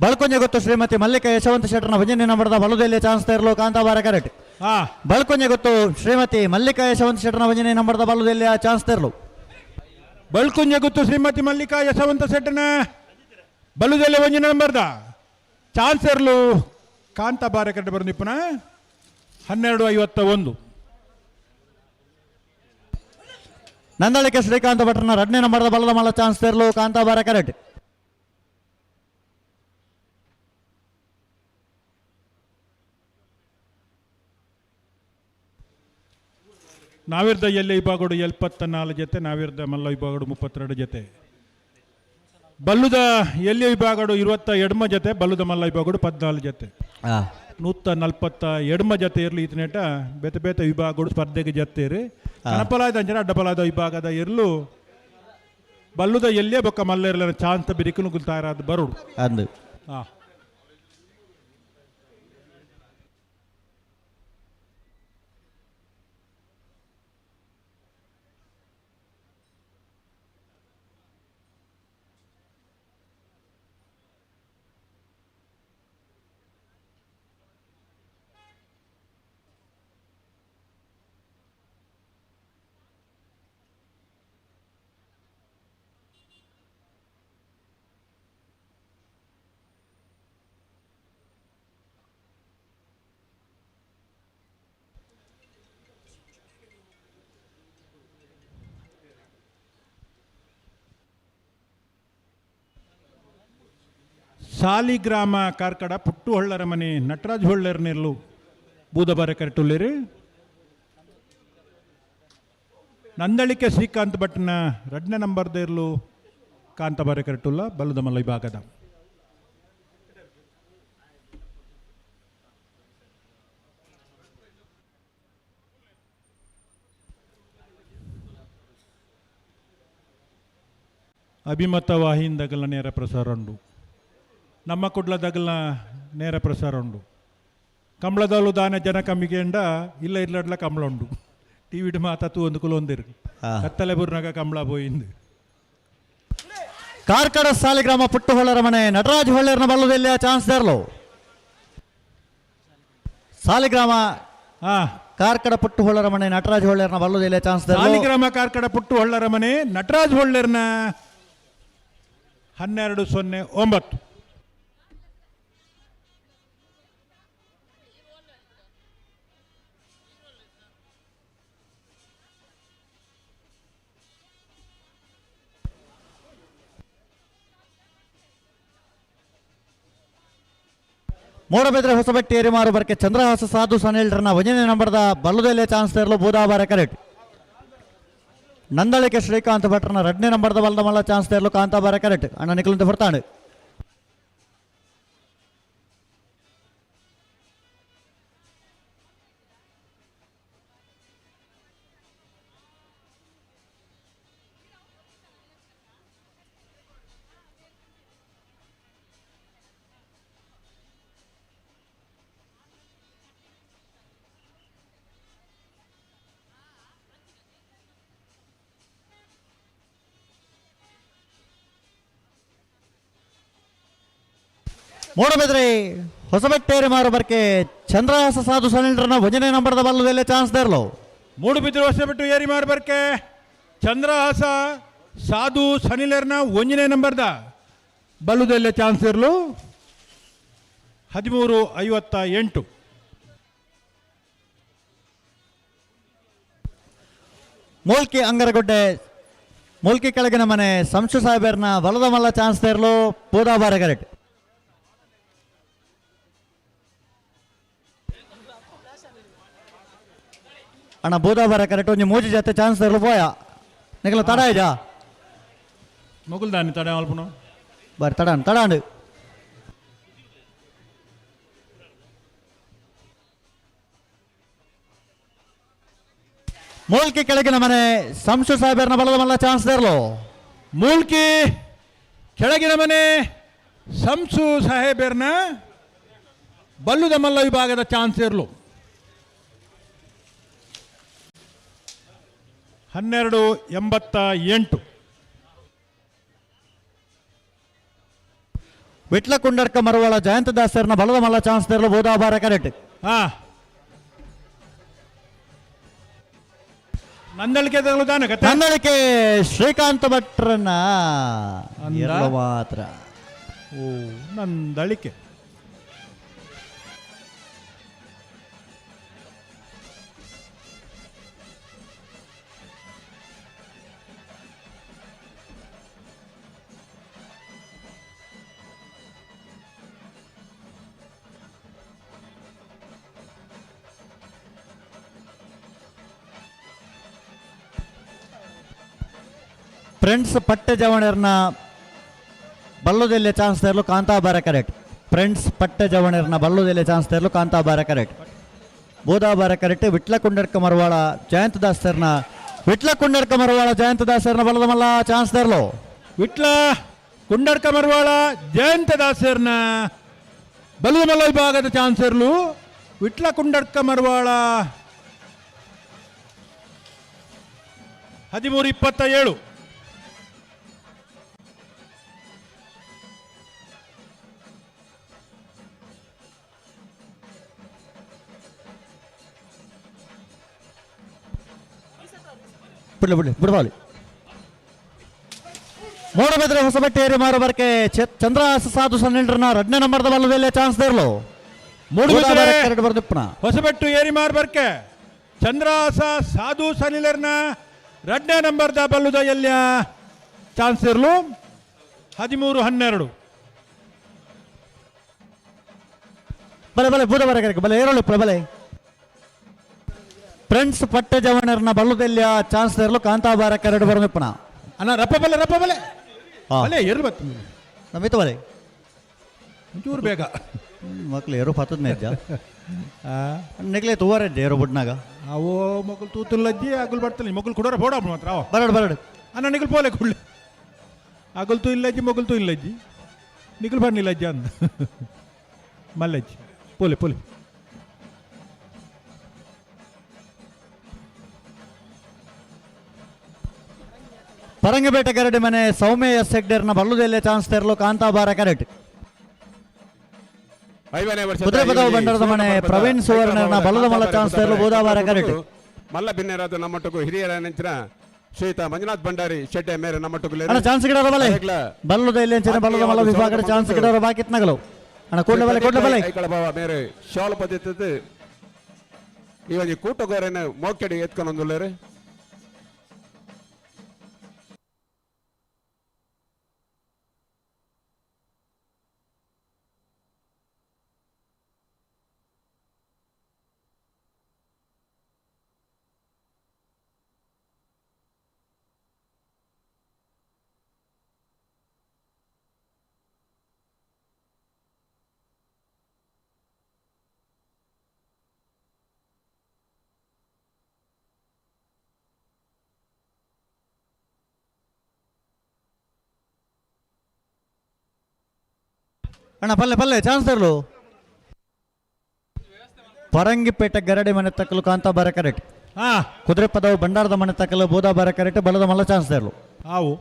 ಬಳ್ಕೊಂಜೆ ಗೊತ್ತು ಶ್ರೀಮತಿ ಮಲ್ಲಿಕಾ ಯಶವಂತ ಶೆಟ್ಟರ್ನ ಭಜನೆ ನಂಬರ್ದ ಬಲುದೆಲ್ಲಿ ಚಾನ್ಸ್ ತೇರ್ಲು ಕಾಂತಾಬಾರ ಕರೆಕ್ಟ್. ಬಳ್ಕೊಂಜೆ ಗೊತ್ತು ಶ್ರೀಮತಿ ಮಲ್ಲಿಕಾ ಯಶವಂತ ಶೆಟ್ಟರ್ನ ಭಜನೆ ನಂಬರ್ದ ಬಲುದೆಲ್ಲಿ ಚಾನ್ಸ್ ತೇರ್ಲು. ಬಳ್ಕುಂಜೆ ಗೊತ್ತು ಶ್ರೀಮತಿ ಮಲ್ಲಿಕಾ ಯಶವಂತ ಶೆಟ್ಟರ್ನ ಬಲುದೆಲ್ಲಿ ಒಂಜಿನ ನಂಬರ್ದ ಚಾನ್ಸ್ ಇರಲು ಕಾಂತಾಬಾರ ಕರೆಕ್ಟ್ ಬರೋ ನಿಪ್ಪುನ 12-51. ನಂದಳಿಕೆ ಶ್ರೀಕಾಂತ ಭಟ್ರನ ಎರಡನೇ ನಂಬರ್ದ ಬಲದ ಮಲ್ಲ ಚಾನ್ಸ್ ತೇರ್ಲು ಕಾಂತಾಬಾರ ಕರೆಕ್ಟ್. ನಾವಿರ್ದ ಎಲ್ಲಿ ವಿಭಾಗಡು 74 ಜೊತೆ, ನಾವಿರ್ದ ಮಲ್ಲ ವಿಭಾಗಡು 32 ಜೊತೆ. ಬಲ್ಲುದ ಎಲ್ಲಿ ವಿಭಾಗಡು 22 ಜೊತೆ, ಬಲ್ಲುದ ಮಲ್ಲ ವಿಭಾಗಡು 14 ಜೊತೆ. 142 ಜತೆ ಇರಲಿ ಈತನೇಟ ಬೇತೆ ಬೇತೆ ವಿಭಾಗಗಳು ಸ್ಪರ್ಧೆಗೆ ಜತ್ತೇರು ಕಣಪಲಾಯದ ಅಂಚನೆ ಅಡ್ಡಪಲಾಯದ ವಿಭಾಗದ ಇರಲು ಬಲ್ಲುದ ಎಲ್ಲೇ ಬೊಕ್ಕ ಮಲ್ಲೇರ್ಲ ಚಾನ್ಸ್ ಬಿರಿಕುನು ತಯಾರಾದ ಬರುಡು ಅಂದು ಹಾಂ. ಸಾಲಿಗ್ರಾಮ ಕಾರ್ಕಡ ಪುಟ್ಟು ಹೊಳ್ಳರ ಮನೆ ನಟರಾಜ್ ಹೊಳ್ಳರ ನೆಲ್ಲು ಬೂದಬಾರೆ ಕರೆಟುಲ್ಲೇರಿ. ನಂದಳಿಕೆ ಶ್ರೀಕಾಂತ್ ಭಟ್ನ 2ನೇ ನಂಬರ್ದ ಇರಲು ಕಾಂತಬಾರೆ ಕರೆಟುಲ್ಲ ಬಲ್ಲದಮಲ್ಲ ವಿಭಾಗದ. ಅಭಿಮತ ವಾಹಿನಿದಾಗಲ ನೇರ ಪ್ರಸಾರ ಉಂಡು, ನಮ್ಮ ಕುಡ್ಲದಾಗಲ ನೇರ ಪ್ರಸಾರ ಉಂಡು. ಕಂಬಳದಲ್ಲೂ ದಾನ ಜನ ಕಮ್ಮಿಗೆಂಡ ಇಲ್ಲ ಇಲ್ಲಡ್ಲ ಕಂಬಳ ಉಂಡು. ಟಿ ವಿಡ್ ಮಾತಾತು ಒಂದು ಕುಲೊಂದಿರು ಕತ್ತಲೆ ಬುರ್ನಾಗ ಕಂಬಳ ಪೋಯಿಂದು. ಕಾರ್ಕಡ ಸಾಲಿಗ್ರಾಮ ಪುಟ್ಟು ಹೊಳ್ಳರ ಮನೆ ನಟರಾಜ್ ಹೊಳ್ಳರ್ನ ಬಲ್ಲದಲ್ಲಿ ಚಾನ್ಸ್ ದೇರ್ಲು. ಸಾಲಿಗ್ರಾಮ ಕಾರ್ಕಡ ಪುಟ್ಟು ಹೊಳ್ಳರ ಮನೆ ನಟರಾಜ್ ಹೊಳ್ಳರ್ನ ಬಲ್ಲದಲ್ಲಿ ಚಾನ್ಸ್ ದೇರ್ಲು. ಸಾಲಿಗ್ರಾಮ ಕಾರ್ಕಡ ಪುಟ್ಟು ಹೊಳ್ಳರ ಮನೆ ನಟರಾಜ್ ಹೊಳ್ಳರ್ನ 12:09. ಮೂಡಬಿದ್ರೆ ಹೊಸಬೆಟ್ಟಿ ಏರಿಮಾರು ಬರ್ಕೆ ಚಂದ್ರಹಾಸ ಸಾಧು ಸನಿಲ್ರನ್ನ ಒಂದನೇ ನಂಬರ್ದ ಬಲ್ಲದಲ್ಲೇ ಚಾನ್ಸ್ ತೇರಲು ಬೂದಾಬಾರ ಕರೆಕ್ಟ್. ನಂದಳಿಕೆ ಶ್ರೀಕಾಂತ್ ಭಟ್ರನ 2ನೇ ನಂಬರ್ದ ಬಲ್ಲದ ಮಲ್ಲ ಚಾನ್ಸ್ ತೇರಲು ಕಾಂತಾಬಾರ ಕರೆಕ್ಟ್. ಅಣ್ಣ ನಿಖಲಂತ ಬರ್ತಾನೆ. ಮೂಡಬಿದ್ರೆ ಹೊಸಬೆಟ್ಟೇರಿ ಮಾರು ಬರ್ಕೆ ಚಂದ್ರಹಾಸ ಸಾಧು ಸನಿಲ್ರನ್ನ ಒಂದನೇ ನಂಬರ್ದ ಬಲ್ಲದಲ್ಲೇ ಚಾನ್ಸ್ ದೇರ್ಲು. ಮೂಡುಬಿದ್ರೆ ಹೊಸಬೆಟ್ಟು ಏರಿ ಮಾರು ಬರ್ಕೆ ಚಂದ್ರಹಾಸ ಸಾಧು ಸನಿಲರ್ನ ಒಂದನೇ ನಂಬರ್ದ ಬಲ್ಲದಲ್ಲೇ ಚಾನ್ಸ್ ಇರಲು 13:58. ಮೂಲ್ಕಿ ಅಂಗರಗುಡ್ಡೆ ಮೂಲ್ಕಿ ಕೆಳಗಿನ ಮನೆ ಸಂಶು ಸಾಹೇಬರ್ನ ಬಲದ ಮಲ್ಲ ಚಾನ್ಸ್ ತೇರ್ಲು ಪೂದಾಬಾರ ಕರೆಕ್ಟ್. ಅಣ್ಣ ಬೂದಾಬಾರ ಕರೆಕ್ಟ್ ಒಂಜಿ ಮೂಜಿ ಜೊತೆ ಚಾನ್ಸ್ ತೇರ್ಲು ಪೋಯ ನಿಕಲ ತಡ ಇಜಾ ಮೊಗಲ್ದಾನಿ ತಡ ಅಲ್ಪನು ಬಾರಿ ತಡ ತಡಾಂಡು. ಮೂಲ್ಕಿ ಕೆಳಗಿನ ಮನೆ ಸಂಶು ಸಾಹೇಬರ್ನ ಬಲದ ಮಲ್ಲ ಚಾನ್ಸ್ ತೇರ್ಲು. ಮೂಲ್ಕಿ ಕೆಳಗಿನ ಮನೆ ಸಂಸು ಸಾಹೇಬರ್ನ ಬಲ್ಲುದ ಮಲ್ಲ ವಿಭಾಗದ ಚಾನ್ಸ್ ಇರಲು 12:88. ವಿಟ್ಲ ಕುಂಡರ್ಕ ಮರವಾಳ ಜಯಂತ ದಾಸರ್ನ ಬಲದ ಮಲ್ಲ ಚಾನ್ಸ್ ತೇರಲು ಬೋದಾಬಾರ ಕರೆಕ್ಟ್. ನಂದಳಿಕೆ ನಂದಳಿಕೆ ಶ್ರೀಕಾಂತ್ ಭಟ್ರನ್ನ ಮಾತ್ರ. ಓ ನಂದಳಿಕೆ ಫ್ರೆಂಡ್ಸ್ ಪಟ್ಟೆ ಜವಣರ್ನ ಬಲ್ಲೋದೆಲ್ಲ ಚಾನ್ಸ್ ತರಲು ಕಾಂತಾಬಾರ ಕರೆಕ್ಟ್. ಫ್ರೆಂಡ್ಸ್ ಪಟ್ಟ ಜವಣರ್ನ ಬಲ್ಲುದೆಲೆ ಚಾನ್ಸ್ ತೇರ್ಲು ಕಾಂತಾಬಾರ ಕರೆಕ್ಟ್. ಬೋದಾಬಾರ ಕರೆಕ್ಟ್ ವಿಟ್ಲ ಕುಂಡರ್ಕ ಮರವಾಳ ಜಯಂತ ದಾಸರ್ನ ವಿಟ್ಲ ಕುಂಡರ್ಕ ಮರವಾಳ ಜಯಂತ ದಾಸರ್ನ ಬಲದ ಮಲ್ಲ ಚಾನ್ಸ್ ತೇರ್ಲು. ವಿಟ್ಲ ಕುಂಡರ್ಕ ಮರವಾಳ ಜಯಂತ ದಾಸರ್ನ ಬಲದ ಮಲ್ಲ ವಿಭಾಗದ ಚಾನ್ಸರ್ಲು ವಿಟ್ಲ ಕುಂಡರ್ಕ ಮರವಾಳ 13-27. ಬಿಡ್ಲಿ ಬಿಡ್ಲಿ ಬಿಡ್ಬಾಲಿ. ಮೂಡಬಿದ್ರೆ ಹೊಸಬಟ್ಟೆ ಏರಿ ಮಾರು ಬರ್ಕೆ ಚಂದ್ರ ಸಾಧು ಸನ್ನಿಲ್ರನ ಎರಡನೇ ನಂಬರ್ದ ಬಲ್ಲದಲ್ಲೇ ಚಾನ್ಸ್ ದೇರ್ಲು. ಮೂಡುಬಿದ್ರೆ ಎರಡು ಬರ್ದಿಪ್ಪನ ಹೊಸಬೆಟ್ಟು ಏರಿ ಮಾರ್ಬರ್ಕೆ ಚಂದ್ರಾಸ ಸಾಧು ಸನಿಲರ್ನ ಎರಡನೇ ನಂಬರ್ದ ಬಲ್ಲುದ ಎಲ್ಲಿಯ ಚಾನ್ಸ್ ಇರಲು 13-12. ಬಲೆ ಬಲೆ ಬೂದ ಬರಕರಿಗೆ ಬಲೆ ಏರಳು ಬಲೆ. ಫ್ರೆಂಡ್ಸ್ ಪಟ್ಟ ಜವಣರ್ನ ಬಲ್ಲುದೆಲ್ಲಿಯ ಚಾನ್ಸ್ ದೇರ್ಲು ಕಾಂತಾಬಾರ ಎರಡು ಬರ್ದಿಪ್ಪನ. ಅಣ್ಣ ರಪ್ಪ ಬಲೆ ರಪ್ಪ ಬಲೆ ಬಲೆ ಏರು ಬತ್ತು ನಮಿತ ಬಲೆ ಒಂಚೂರು ಬೇಗ ಮಕ್ಳು ಏರು ಪತ್ತದ ಮೇಜ್ಜ ನೆಗ್ಲೆ ತೂವರೆಜ್ಜ ಏರು ಬುಡ್ನಾಗ. ಅವೋ ಮಕ್ಕಳು ತೂತುಲ್ಲಜ್ಜಿ ಅಗುಲ್ ಬರ್ತಲ್ಲ ಮಕ್ಕಳು ಕೊಡೋರ ಬೋಡ ಮಾತ್ರ ಅವ ಬರಡು ಬರಡು. ಅಣ್ಣ ನಿಗಲ್ ಪೋಲೆ ಕುಳ್ಳೆ ಅಗಲ್ ತೂ ಇಲ್ಲಜ್ಜಿ ಮೊಗಲ್ ತೂ ಇಲ್ಲಜ್ಜಿ ನಿಗಲ್ ಬನ್ನಿಲ್ಲಜ್ಜಿ ಅಂದ ಮಲ್ಲಜ್ಜಿ ಪೋಲೆ ಪೋಲೆ. ಪರಂಗಪೇಟೆ ಕರಡಿ ಮನೆ ಸೌಮ್ಯ ಎಸ್ ಹೆಗ್ಡೇರ್ನ ಬಲ್ಲುದೆಲ್ಲೆ ಚಾನ್ಸ್ ತೆರಲು ಕಾಂತಾಬಾರ ಕರೆಟ್. ಐವನೇ ವರ್ಷದ ಕುದುರೆಪದವು ಈ ಬಂಡಾರದ ಮನೆ ಸುವರ್ಣ ಪ್ರವೀಣ್ ಸುವರ್ಣನ ಬಲದ ಮಲ್ಲ ಚಾನ್ಸ್ ತೆರಲು ಬೋದಾಬಾರ ಕರೆಟ್. ಮಲ್ಲ ಬಿನ್ನೆರಾದ ನಮ್ಮಟ್ಟುಗು ಹಿರಿಯರ ನೆಂಚಿನ ಶ್ರೀಯುತ ಮಂಜುನಾಥ್ ಭಂಡಾರಿ ಶೆಡ್ಡೆ ಮೇರೆ ನಮ್ಮಟ್ಟುಗು ಅಣ್ಣ ಚಾನ್ಸ್ ಗಿಡರ ಬಲೆ ಬಲ್ಲುದೆಲ್ಲೆ ಅಂಚಿನ ಬಲ್ಲದ ಮಲ್ಲ ವಿಭಾಗದ ಚಾನ್ಸ್ ಗಿಡರ ಬಾಕಿತ್ ನಗಲು. ಅಣ್ಣ ಕೂಡಲೇ ಬಲೆ ಕೂಡಲೇ ಬಲೆ. ಐಕಳ ಬಾವ ಮೇರೆ ಶಾಲು ಪದ್ಧತಿ ಈ ಒಂಜಿ ಕೂಟಗೋರೆನ ಮೋಕೆಡಿ ಎತ್ಕೊಂಡೊಂದುಲ್ಲೇರು. ಅಣ್ಣ ಪಲ್ಲೆ ಪಲ್ಲೆ ಚಾನ್ಸ್ ತರಲು. ಪರಂಗಿಪೇಟೆ ಗರಡಿ ಮನೆ ತಕ್ಕಲು ಕಾಂತಾಬಾರ ಕರೆಕ್ಟ್. ಕುದುರೆ ಪದವು ಭಂಡಾರದ ಮನೆ ತಕ್ಕಲು ಬೋದಾಬಾರ ಕರೆಕ್ಟ್ ಬಲದ ಮಲ್ಲ ಚಾನ್ಸ್ ತರಲು. ಆವು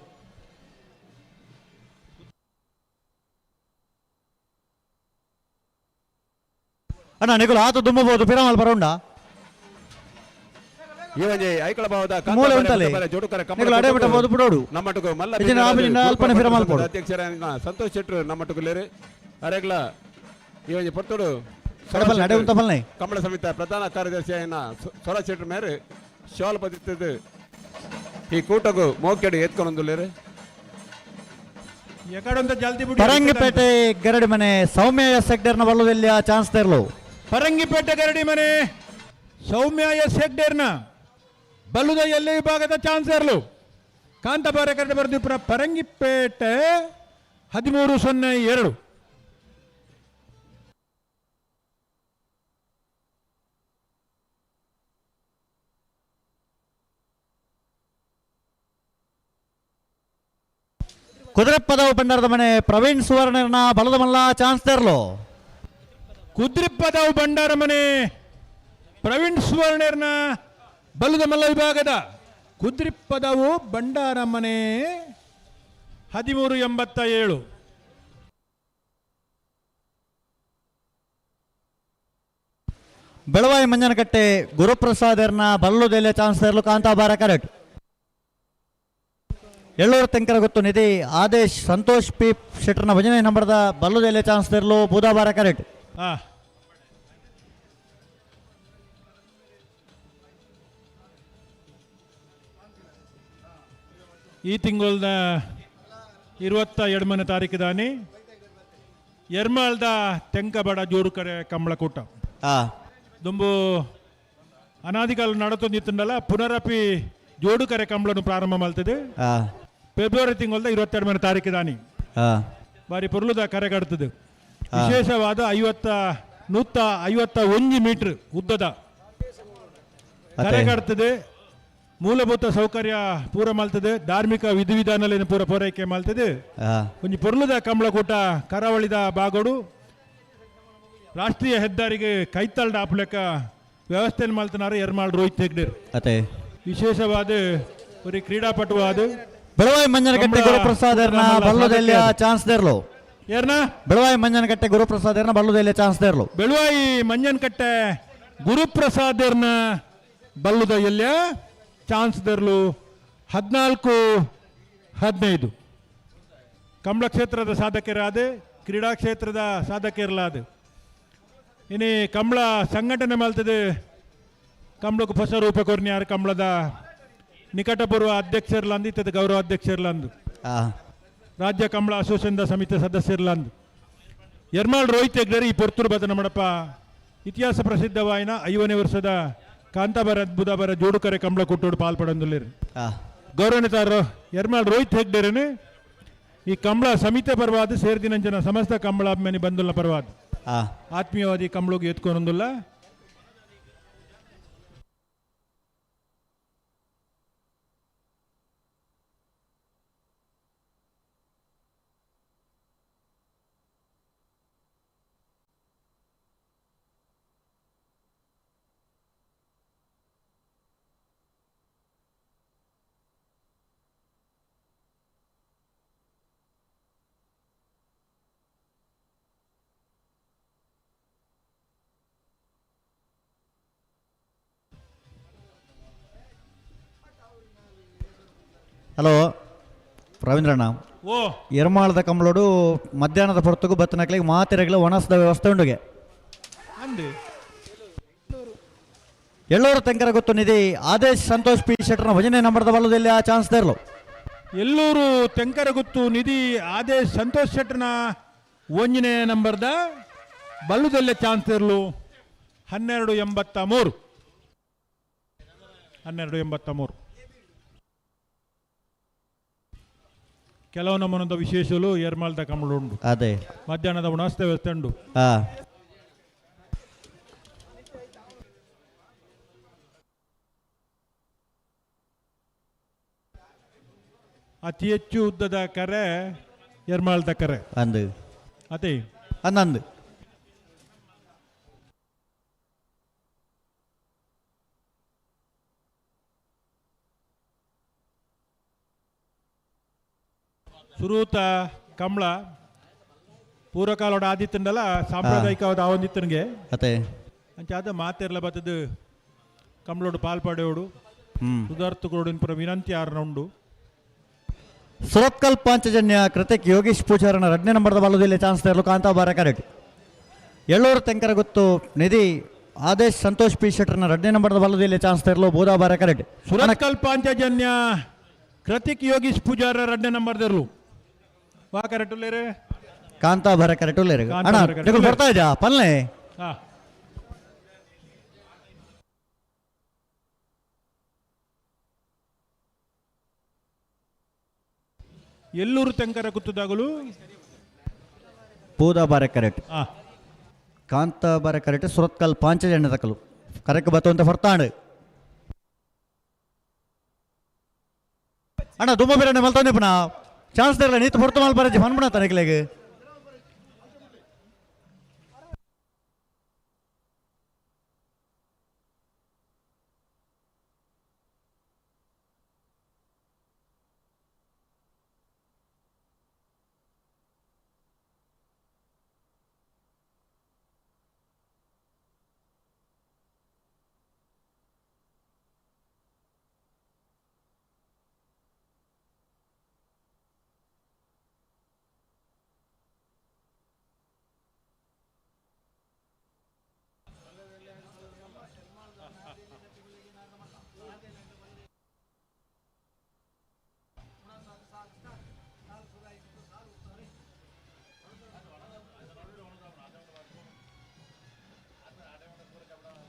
ಅಣ್ಣ ನಿಗುಲು ಆತ ದುಮ್ಮಬಹುದು ಪಿರಮಲ್ ಬರೋಂಡ. ಈ ಒಂಜಿ ಐಕಳ ಭಾವದ ಮೂಲೆ ಉಂಟಲೆ. ಜೋಡುಕರ ನಿಗುಲು ಅಡೆ ಬಿಟ್ಟ ಬೋದು ಬಿಡೋಡು. ನಮ್ಮಟುಗು ಮಲ್ಲ ಇಜಿನ ಆಪಿಜಿನ ಅಲ್ಪನೆ ಫಿರಮಲ್ ಪೋಡು. ಅಧ್ಯಕ್ಷರಾದ ಸಂತೋಷ್ ಶೆಟ್ರು ನಮ್ಮಟುಗು ಅರೆಗ್ಲ ಈ ಒಂಜಿ ಪೊರ್ತುಡು ಕಡಪಲ್ ನಡೆ ಉಂತ ಪಲ್ನೆ. ಕಂಬಳ ಸಮಿತಿ ಪ್ರಧಾನ ಕಾರ್ಯದರ್ಶಿ అయిన ಸೊರ ಶೆಟ್ರು ಮೇರೆ ಶಾಲ್ ಪದಿತ್ತದು ಈ ಕೂಟಗು ಮೋಕೆಡು ಎತ್ಕೊಂಡೊಂದುಲ್ಲೇರು. ಎಕಡೊಂತ ಜಲ್ದಿ ಬಿಡಿ. ಪರಂಗಿಪೇಟೆ ಗರಡಿ ಮನೆ ಸೌಮ್ಯ ಎಸ್ ಹೆಗ್ಡೇರ್ನ ಬಲ್ಲದೆಲ್ಲಿಯ ಚಾನ್ಸ್ ತೇರ್ಲು. ಪರಂಗಿಪೇಟೆ ಗರಡಿ ಮನೆ ಸೌಮ್ಯ ಎಸ್ ಹೆಗ್ಡೇರ್ನ ಬಲ್ಲುದ ಎಲ್ಲೆ ವಿಭಾಗದ ಚಾನ್ಸರ್ಲು ಕಾಂತಾಬಾರೆ ಕರಡಿ ಬರೆದಿಪ್ಪುನ ಪರಂಗಿಪೇಟೆ 13-02. ಕುದುರೆಪ್ಪದವು ಭಂಡಾರದ ಮನೆ ಪ್ರವೀಣ್ ಸುವರ್ಣನ ಬಲದ ಮಲ್ಲ ಚಾನ್ಸ್ ತೇರ್ಲು. ಕುದ್ರಿಪ್ಪದವು ಭಂಡಾರ ಮನೆ ಪ್ರವೀಣ್ ಸುವರ್ಣರ್ನ ಬಲದ ಮಲ್ಲ ವಿಭಾಗದ ಕುದ್ರಿಪ್ಪದವು ಭಂಡಾರ ಮನೆ 13-87. ಬೆಳವಾಯಿ ಮಂಜನಕಟ್ಟೆ ಗುರುಪ್ರಸಾದರ್ನ ಬಲ್ಲುದೆಲೆ ಚಾನ್ಸ್ ತೇರ್ಲು ಕಾಂತಾಬಾರ ಕರೆಕ್ಟ್. ಎಳ್ಳೂರು ತೆಂಕರ ಗೊತ್ತು ನಿಧಿ ಆದೇಶ್ ಸಂತೋಷ್ ಪಿ ಶೆಟ್ಟರ್ನ ಭಜನೆ ನಂಬರ್ದ ಬಲ್ಲುದೆಲೆ ಚಾನ್ಸ್ ತೇರ್ಲು ಬೂದಾಬಾರ ಕರೆಕ್ಟ್. ಈ ತಿಂಗಳದ 22ನೇ ತಾರೀಕು ದಾನಿ ಎರ್ಮಾಳ್ದ ತೆಂಕಬಡ ಜೋಡುಕರೆ ಕಂಬಳಕೂಟ ದುಂಬು ಅನಾದಿಕಾಲ ನಡತೊಂದಿತ್ತುಂಡಲ್ಲ ಪುನರಪಿ ಜೋಡುಕರೆ ಕಂಬಳನ್ನು ಪ್ರಾರಂಭ ಮಾಡ್ತದೆ. ಫೆಬ್ರವರಿ ತಿಂಗಳದ 22ನೇ ತಾರೀಕು ದಾನಿ ಬಾರಿ ಪೊರ್ಲುದ ಕರೆ ಕಟ್ತದೆ. ವಿಶೇಷವಾದ 151 ಮೀಟರ್ ಉದ್ದದ ಕರೆ ಕಟ್ತದೆ. ಮೂಲಭೂತ ಸೌಕರ್ಯ ಪೂರ ಮಲ್ತದೆ, ಧಾರ್ಮಿಕ ವಿಧಿವಿಧಾನಲೇನ ಪೂರ ಪೂರೈಕೆ ಮಲ್ತದೆ. ಒಂಜಿ ಪೊರ್ಲುದ ಕಂಬಳಕೂಟ ಕರಾವಳಿದ ಬಾಗೋಡು ರಾಷ್ಟ್ರೀಯ ಹೆದ್ದಾರಿಗೆ ಕೈತಲ್ಡ ಆಪ್ಲೆಕ್ಕ ವ್ಯವಸ್ಥೆ ಮಲ್ತನಾರು ಎರ್ಮಾಳ್ ರೋಹಿತ್ ಹೆಗ್ಡೇರ್. ಅತೆ ವಿಶೇಷವಾದ ಒಂದು ಕ್ರೀಡಾಪಟುವಾದ ಬೆಳವಾಯಿ ಮಂಜನಕಟ್ಟೆ ಗುರುಪ್ರಸಾದ್ ಬಲ್ಲುದೆಲ್ಲಿಯ ಚಾನ್ಸ್ ದೇರ್ಲು. ಏರ್ನ ಬೆಳವಾಯಿ ಮಂಜನಕಟ್ಟೆ ಗುರುಪ್ರಸಾದ್ ಏರ್ನ ಬಲ್ಲುದೆಲ್ಲಿಯ ಚಾನ್ಸ್ ದೇರ್ಲು. ಬೆಳವಾಯಿ ಮಂಜನಕಟ್ಟೆ ಗುರುಪ್ರಸಾದ್ ಏರ್ನ ಬಲ್ಲುದ ಎಲ್ಲಿಯ ಚಾನ್ಸ್ ದೇರ್ಲು. 14-15. ಕಂಬಳ ಕ್ಷೇತ್ರದ ಸಾಧಕರಾದ, ಕ್ರೀಡಾ ಕ್ಷೇತ್ರದ ಸಾಧಕರಲಾದ ಇನಿ ಕಂಬಳ ಸಂಘಟನೆ ಮಲ್ತದೆ. ಕಂಬಳಕ್ಕೆ ಹೊಸ ರೂಪ ಕೊರ್ನಿಯಾರು ಕಂಬಳದ ನಿಕಟಪೂರ್ವ ಅಧ್ಯಕ್ಷರ್ಲಂದು, ಇತ್ತದ ಗೌರವ ಅಧ್ಯಕ್ಷರ್ಲಂದು, ರಾಜ್ಯ ಕಂಬಳ ಅಸೋಸಿಯೇಷನ್ ಸಮಿತಿ ಸದಸ್ಯರ್ಲಂದು ಎರ್ಮಾಳ್ ರೋಹಿತ್ ಹೆಗ್ಡೇರ್ ಈ ಪೊರ್ತೂರು ಬದನ ಮಡಪ ಇತಿಹಾಸ ಪ್ರಸಿದ್ಧವಾಯಿನ 50ನೇ ವರ್ಷದ ಕಾಂತಾಬರ ಬುಧಬರ ಜೋಡುಕರೆ ಕಂಬಳ ಕೊಟ್ಟೋಡು ಪಾಲ್ಪಡೊಂದುಲ್ಲೇರು. ಗೌರವನಿತಾರು ಎರ್ಮಾಳ್ ರೋಹಿತ್ ಹೆಗ್ಡೇರನು ಈ ಕಂಬಳ ಸಮಿತಿ ಪರವಾದ ಸೇರ್ದಿನಂಚನ ಸಮಸ್ತ ಕಂಬಳ ಅಭಿಮಾನಿ ಬಂದುಲ್ಲ ಪರವಾದ ಆತ್ಮೀಯವಾದಿ ಕಂಬಳಿಗೆ ಎತ್ಕೊಂಡೊಂದುಲ್ಲ. ಹಲೋ ರವೀಂದ್ರಣ್ಣ, ಓ ಎರ್ಮಾಳದ ಕಂಬಳೋಡು ಮಧ್ಯಾಹ್ನದ ಹೊರತುಗು ಬತ್ತನಕ್ಲಿಗೆ ಮಾತಿರಗಲ ಒಣಸದ ವ್ಯವಸ್ಥೆ ಉಂಡುಗೆ. ಎಲ್ಲೂರು ತೆಂಕರ ಗೊತ್ತು ನಿಧಿ ಆದೇಶ್ ಸಂತೋಷ್ ಪಿ ಶೆಟ್ಟರ್ನ ಭಜನೆ ನಂಬರ್ದ ಬಲ್ಲದಲ್ಲಿ ಆ ಚಾನ್ಸ್ ದೇರ್ಲು. ಎಲ್ಲೂರು ತೆಂಕರ ಗುತ್ತು ನಿಧಿ ಆದೇಶ್ ಸಂತೋಷ್ ಶೆಟ್ಟರ್ನ ಒಂದನೇ ನಂಬರ್ದ ಬಲ್ಲುದಲ್ಲೇ ಚಾನ್ಸ್ ಇರಲು. 12-83. 12-83. ಕೆಲವು ನಮ್ಮನೊಂದು ವಿಶೇಷಲು ಎರ್ಮಾಲ್ದ ಕಂಬಳ ಉಂಡು. ಅದೇ ಮಧ್ಯಾಹ್ನದ ಉಣಸ್ತೆ ವ್ಯವಸ್ಥೆ ಉಂಡು. ಅತಿ ಹೆಚ್ಚು ಉದ್ದದ ಕರೆ ಎರ್ಮಾಳ್ದ ಕರೆ ಅಂದು ಅದೇ ಅಂದಂದು. ಸುರೂತ ಕಂಬಳ ಪೂರ್ವಕಾಲೋಡ ಆದಿತ್ತಂಡಲ ಸಾಂಪ್ರದಾಯಿಕವಾದ ಆವೊಂದಿತ್ತನಿಗೆ ಅತೆ ಅಂಚಾದ ಮಾತೆರ್ಲ ಬತ್ತದು ಕಂಬಳೋಡು ಪಾಲ್ಪಡೆಯೋಡು ಸುಧಾರ್ತುಕೋಡು ಪುರ ವಿನಂತಿ ಆರನ ಉಂಡು. ಸುರತ್ಕಲ್ ಪಾಂಚಜನ್ಯ ಕೃತಿಕ್ ಯೋಗೀಶ್ ಪೂಜಾರನ 2ನೇ ನಂಬರ್ದ ಬಲ್ಲದಲ್ಲಿ ಚಾನ್ಸ್ ತರಲು ಕಾಂತಾಬಾರ ಕರೆಕ್ಟ್. ಎಳ್ಳೂರು ತೆಂಕರ ಗುತ್ತು ನಿಧಿ ಆದೇಶ್ ಸಂತೋಷ್ ಪಿ ಶೆಟ್ಟರ್ನ 2ನೇ ನಂಬರ್ದ ಬಲ್ಲದಲ್ಲಿ ಚಾನ್ಸ್ ತರಲು ಬೋದಾಬಾರ ಕರೆಕ್ಟ್. ಸುರತ್ಕಲ್ ಪಾಂಚಜನ್ಯ ಕೃತಿಕ್ ಯೋಗೀಶ್ ಪೂಜಾರ 2ನೇ ನಂಬರ್ದರ್ಲು ವಾ ಕರೆಕ್ಟ್ ಉಲ್ಲೇರೆ ಕಾಂತಾಬಾರ ಕರೆಕ್ಟ್ ಉಲ್ಲೇರೆ. ಅಣ್ಣ ನಿಕುಲು ಬರ್ತಾ ಇದ್ಯಾ ಪಲ್ಲೆ? ಎಲ್ಲೂರು ತೆಂಕರ ಕುತ್ತದಾಗಲು ಪೂದಾಬಾರ ಕರೆಕ್ಟ್, ಕಾಂತಾಬಾರ ಕರೆಕ್ಟ್, ಸುರತ್ಕಲ್ ಪಾಂಚಜನ್ಯ ತಕಲು ಕರೆಕ್ಟ್ ಬತ್ತುವಂತ ಹೊರ್ತಾಂಡು. ಅಣ್ಣ ದುಮ್ಮ ಬಿರಣ್ಣ ಮಲ್ತೊಂದೆ ಪುನಃ ಚಾನ್ಸ್ ದೇರ್ಲ ನೀತು ಹೊರ್ತು ಮಲ್ಪರಜಿ ಫನ್ಪುಣ ತನಕ್ಲೆಗ್.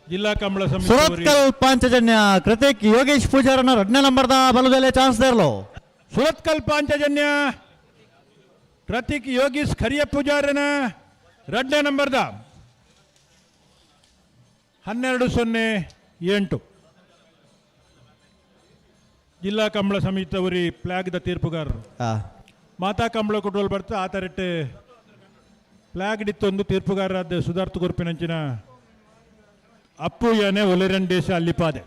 ಜಿಲ್ಲಾ ಕಂಬಳ ಸಮಿತಿ ಸುರತ್ಕಲ್ ಪಾಂಚಜನ್ಯ ಕೃತಿಕ್ ಯೋಗೇಶ್ ಪೂಜಾರನ 2ನೇ ನಂಬರ್ದ ಬಲದಲ್ಲೇ ಚಾನ್ಸ್ ದೇರ್ಲು. ಸುರತ್ಕಲ್ ಪಾಂಚಜನ್ಯ ಕೃತಿಕ್ ಯೋಗೇಶ್ ಖರಿಯ ಪೂಜಾರನ ರಡ್ಡನೇ ನಂಬರ್ದ 12-08. ಜಿಲ್ಲಾ ಕಂಬಳ ಸಮಿತಿಯವರಿ ಫ್ಲಾಗ್ದ ತೀರ್ಪುಗಾರರು. ಮಾತಾ ಕಂಬಳ ಕುಟೋಲ್ ಬರ್ತಾ ಆತರೆಟ್ಟೆ ಫ್ಲಾಗ್ ಡಿತ್ತೊಂದು ತೀರ್ಪುಗಾರರಾದ ಸುಧಾರ್ಥ ಗುರುಪಿನಂಚಿನ ಅಪ್ಪು ಯಾನೆ ಒಲೆರನ್ ದೇಶ ಅಲ್ಲಿಪಾದೆ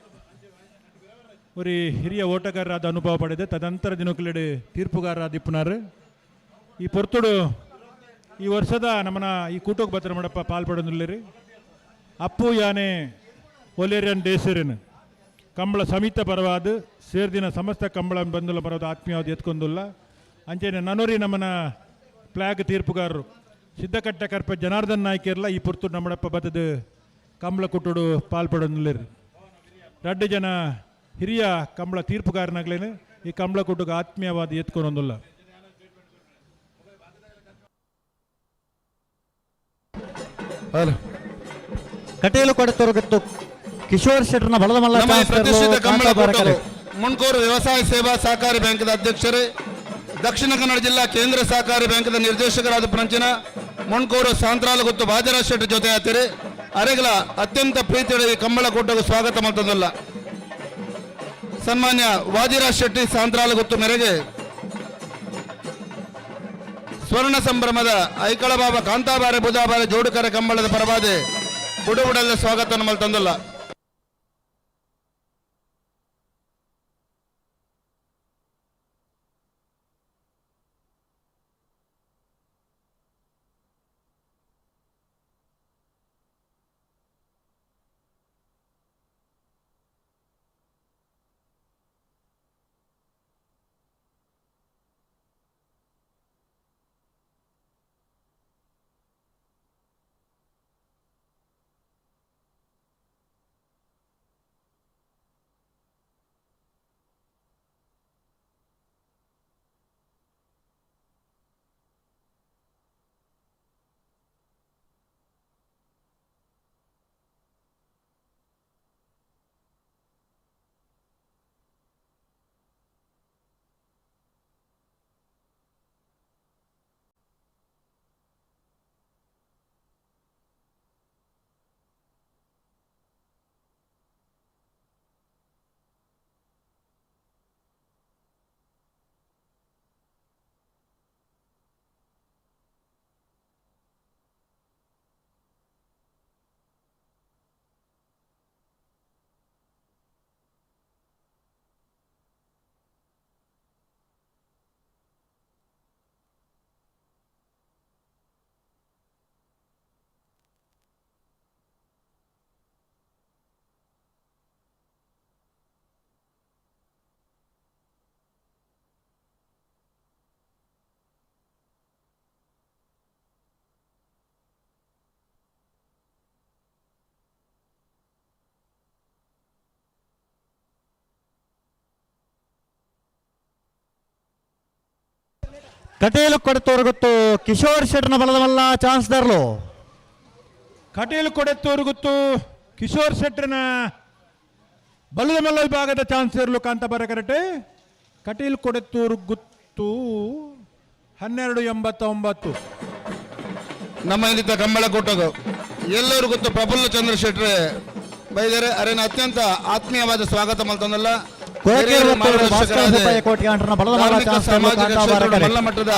ಒರಿ ಹಿರಿಯ ಓಟಗಾರರಾದ ಅನುಭವ ಪಡೆದೆ ತದಂತರ ದಿನಕುಲೆಡೆ ತೀರ್ಪುಗಾರರಾದ ಇಪ್ಪುನಾರು. ಈ ಪೊರ್ತುಡು ಈ ವರ್ಷದ ನಮ್ಮನ ಈ ಕೂಟಕ್ಕೆ ಬತ್ತರ ಮಾಡಪ್ಪ ಪಾಲ್ಪಡೋದಿಲ್ಲರಿ. ಅಪ್ಪು ಯಾನೆ ಒಲೇರಿಯನ್ ಡೇಸರಿನ್ ಕಂಬಳ ಸಮಿತ ಪರವಾದ ಸೇರ್ದಿನ ಸಮಸ್ತ ಕಂಬಳ ಬಂದುಲ ಪರವಾದ ಆತ್ಮೀಯವಾದ ಎತ್ಕೊಂದುಲ್ಲ. ಅಂಚೆನೆ ನನೋರಿ ನಮ್ಮನ ಫ್ಲಾಗ್ ತೀರ್ಪುಗಾರರು ಸಿದ್ದಕಟ್ಟ ಕರ್ಪ ಜನಾರ್ದನ್ ನಾಯ್ಕಿರ್ಲ ಈ ಪುರ್ತು ನಮ್ಮಡಪ್ಪ ಬತ್ತದ ಕಂಬಳ ಕುಟ್ಟುಡು ಪಾಲ್ಪಡೋದಿಲ್ಲರಿ. ರಡ್ಡು ಜನ ಹಿರಿಯ ಕಂಬಳ ತೀರ್ಪುಗಾರನಾಗ್ಲೇನೆ ಈ ಕಂಬಳ ಕುಟ್ಟುಗೆ ಆತ್ಮೀಯವಾದ ಎತ್ಕೊಂಡೊಂದುಲ್ಲ. ಕಟೀಲು ಕೊಡತೋರ್ಗತ್ತು ಕಿಶೋರ್ ಶೆಟ್ಟರ್ನ ಬಲದ ಮಲ್ಲ ಪ್ರತಿಷ್ಠಿತ ಕಂಬಳ ಕೂಟವು ಮುಂಡ್ಕೂರು ವ್ಯವಸಾಯ ಸೇವಾ ಸಹಕಾರಿ ಬ್ಯಾಂಕ್ದ ಅಧ್ಯಕ್ಷರೇ, ದಕ್ಷಿಣ ಕನ್ನಡ ಜಿಲ್ಲಾ ಕೇಂದ್ರ ಸಹಕಾರಿ ಬ್ಯಾಂಕ್ದ ನಿರ್ದೇಶಕರಾದ ಪ್ರಂಚಿನ ಮುಂಡ್ಕೂರು ಸಾಂತ್ರಾಲಗುತ್ತು ಬಾಜರಾಜ್ ಶೆಟ್ಟಿ ಜೊತೆ ಆತಿರಿ. ಅರೆಗಲ ಅತ್ಯಂತ ಪ್ರೀತಿಯ ಈ ಕಂಬಳ ಕೂಟಕ್ಕೆ ಸ್ವಾಗತ ಮಾಡ್ತದಲ್ಲ ಸನ್ಮಾನ್ಯ ವಾದಿರಾಜ್ ಶೆಟ್ಟಿ ಸಾಂತ್ರಾಲಗುತ್ತು ಮೇರೆಗೆ ಸ್ವರ್ಣ ಸಂಭ್ರಮದ ಐಕಳಬಾಬ ಕಾಂತಾಬಾರೆ ಬುಧಾಬಾರೆ ಜೋಡುಕರೆ ಕಂಬಳದ ಪರವಾದೆ ಬುಡುಬುಡಲ್ಲ ಸ್ವಾಗತ ನಮ್ಮಲ್ಲಿ ತಂದಲ್ಲ. ಕಟೀಲು ಕೊಡೆತೋರು ಗೊತ್ತು ಕಿಶೋರ್ ಶೆಟ್ಟರ್ನ ಬಲದ ಮಲ್ಲ ಚಾನ್ಸ್ ದರ್ಲು. ಕಟೀಲು ಕೊಡೆತ್ತೂರು ಗೊತ್ತು ಕಿಶೋರ್ ಶೆಟ್ಟರ್ನ ಬಲದ ಮಲ್ಲ ವಿಭಾಗದ ಚಾನ್ಸ್ ಇರಲು ಕಾಂತಾಬಾರೆ ಕರೆಕ್ಟ್. ಕಟೀಲು ಕೊಡೆತ್ತೂರು ಗುತ್ತು 12.89. ನಮ್ಮ ಇಲ್ಲಿದ್ದ ಕಂಬಳ ಕೂಟದು ಎಲ್ಲರೂ ಗೊತ್ತು ಪ್ರಫುಲ್ಲ ಚಂದ್ರ ಶೆಟ್ಟರೆ ಬೈದರೆ ಅರೇನ ಅತ್ಯಂತ ಆತ್ಮೀಯವಾದ ಸ್ವಾಗತ ಮಾಡ್ತಂದಲ್ಲ. ಮಲ್ಲ ಮಟ್ಟದ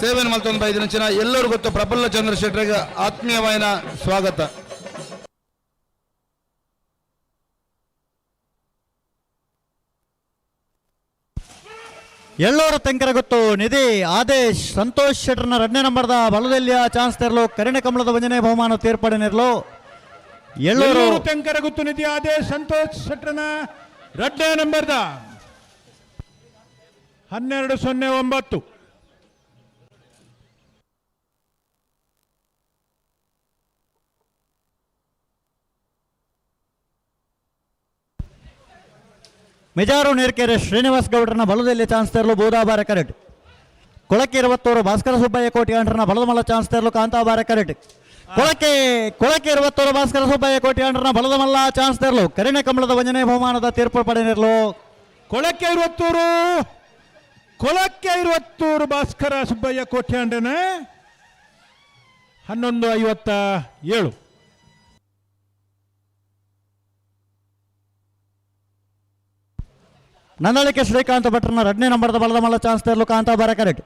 ಸೇವೆ ಮಲ್ತೊಂದು ಬೈದಿನ ಎಲ್ಲರೂ ಗೊತ್ತು ಪ್ರಫುಲ್ಲ ಚಂದ್ರ ಶೆಟ್ಟರಿಗೆ ಆತ್ಮೀಯವಾದ ಸ್ವಾಗತ. ಎಲ್ಲೂರು ತೆಂಕರ ಗೊತ್ತು ನಿಧಿ ಆದೇಶ್ ಸಂತೋಷ್ ಶೆಟ್ಟರ್ನ ಎರಡನೇ ನಂಬರ್ದ ಬಲದಲ್ಲಿಯ ಚಾನ್ಸ್ ತೆರಲು ಕರಿಣ ಕಮಲದ ಒಂದನೇ ಬಹುಮಾನ ತೀರ್ಪಡೆ ನೆರಲು. ಎಲ್ಲೂರು ತೆಂಕರ ಗುತ್ತು ನಿಧಿ ಆದೇಶ್ ಸಂತೋಷ್ ಶೆಟ್ಟರ್ನ ಎರಡನೇ ನಂಬರ್ದ 12.09. ಮಿಜಾರು ನೀರ್ಕೆರೆ ಶ್ರೀನಿವಾಸ್ ಗೌಡ್ರನ ಬಲದಲ್ಲಿ ಚಾನ್ಸ್ ತೆರಲು ಬೂದಾಬಾರ ಕರೆಕ್ಟ್. ಕೊಳಕ್ಕೆ ಇರುವತ್ತೂರು ಭಾಸ್ಕರ ಸುಬ್ಬಯ್ಯ ಕೋಟಿಯಾಂಡ್ರನ ಬಲದ ಮಲ್ಲ ಚಾನ್ಸ್ ತೆರಲು ಕಾಂತಾಬಾರ ಕರೆಕ್ಟ್. ಕೊಳಕೆ ಕೊಳಕೆ ಇರುವತ್ತೂರು ಭಾಸ್ಕರ ಸುಬ್ಬಯ್ಯ ಕೋಟಿಯಾಂಡ್ರನ ಬಲದ ಮಲ್ಲ ಚಾನ್ಸ್ ತೆರಲು ಕರಿಣ ಕಮಲದ ವಂಜನೆ ಬಹುಮಾನದ ತೀರ್ಪು ಪಡೆದಿರಲು. ಕೊಳಕ್ಕೆ ಇರುವತ್ತೂರು ಕೊಳಕ್ಕೆ ಇರುವತ್ತೂರು ಭಾಸ್ಕರ ಸುಬ್ಬಯ್ಯ ಕೋಟ್ಯಾಂಡ್ರನ 11:57. Nandalike Srikanth ಭಟ್ರನ ಎರಡನೇ ನಂಬರ್ದ ಬಲದ ಮಲ್ಲ ಚಾನ್ಸ್ ತರಲು ಕಾಂತಾಬಾರ ಕರೆಕ್ಟ್.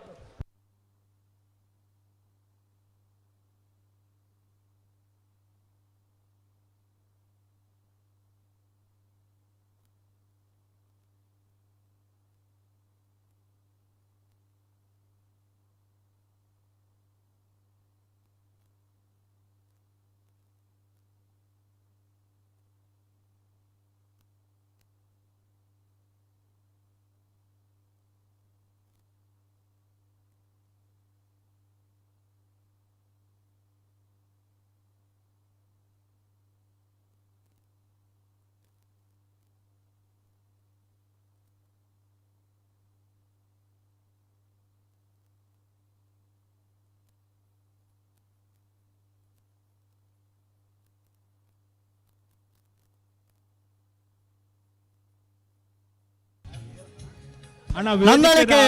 ನಂದಳಿಕೆ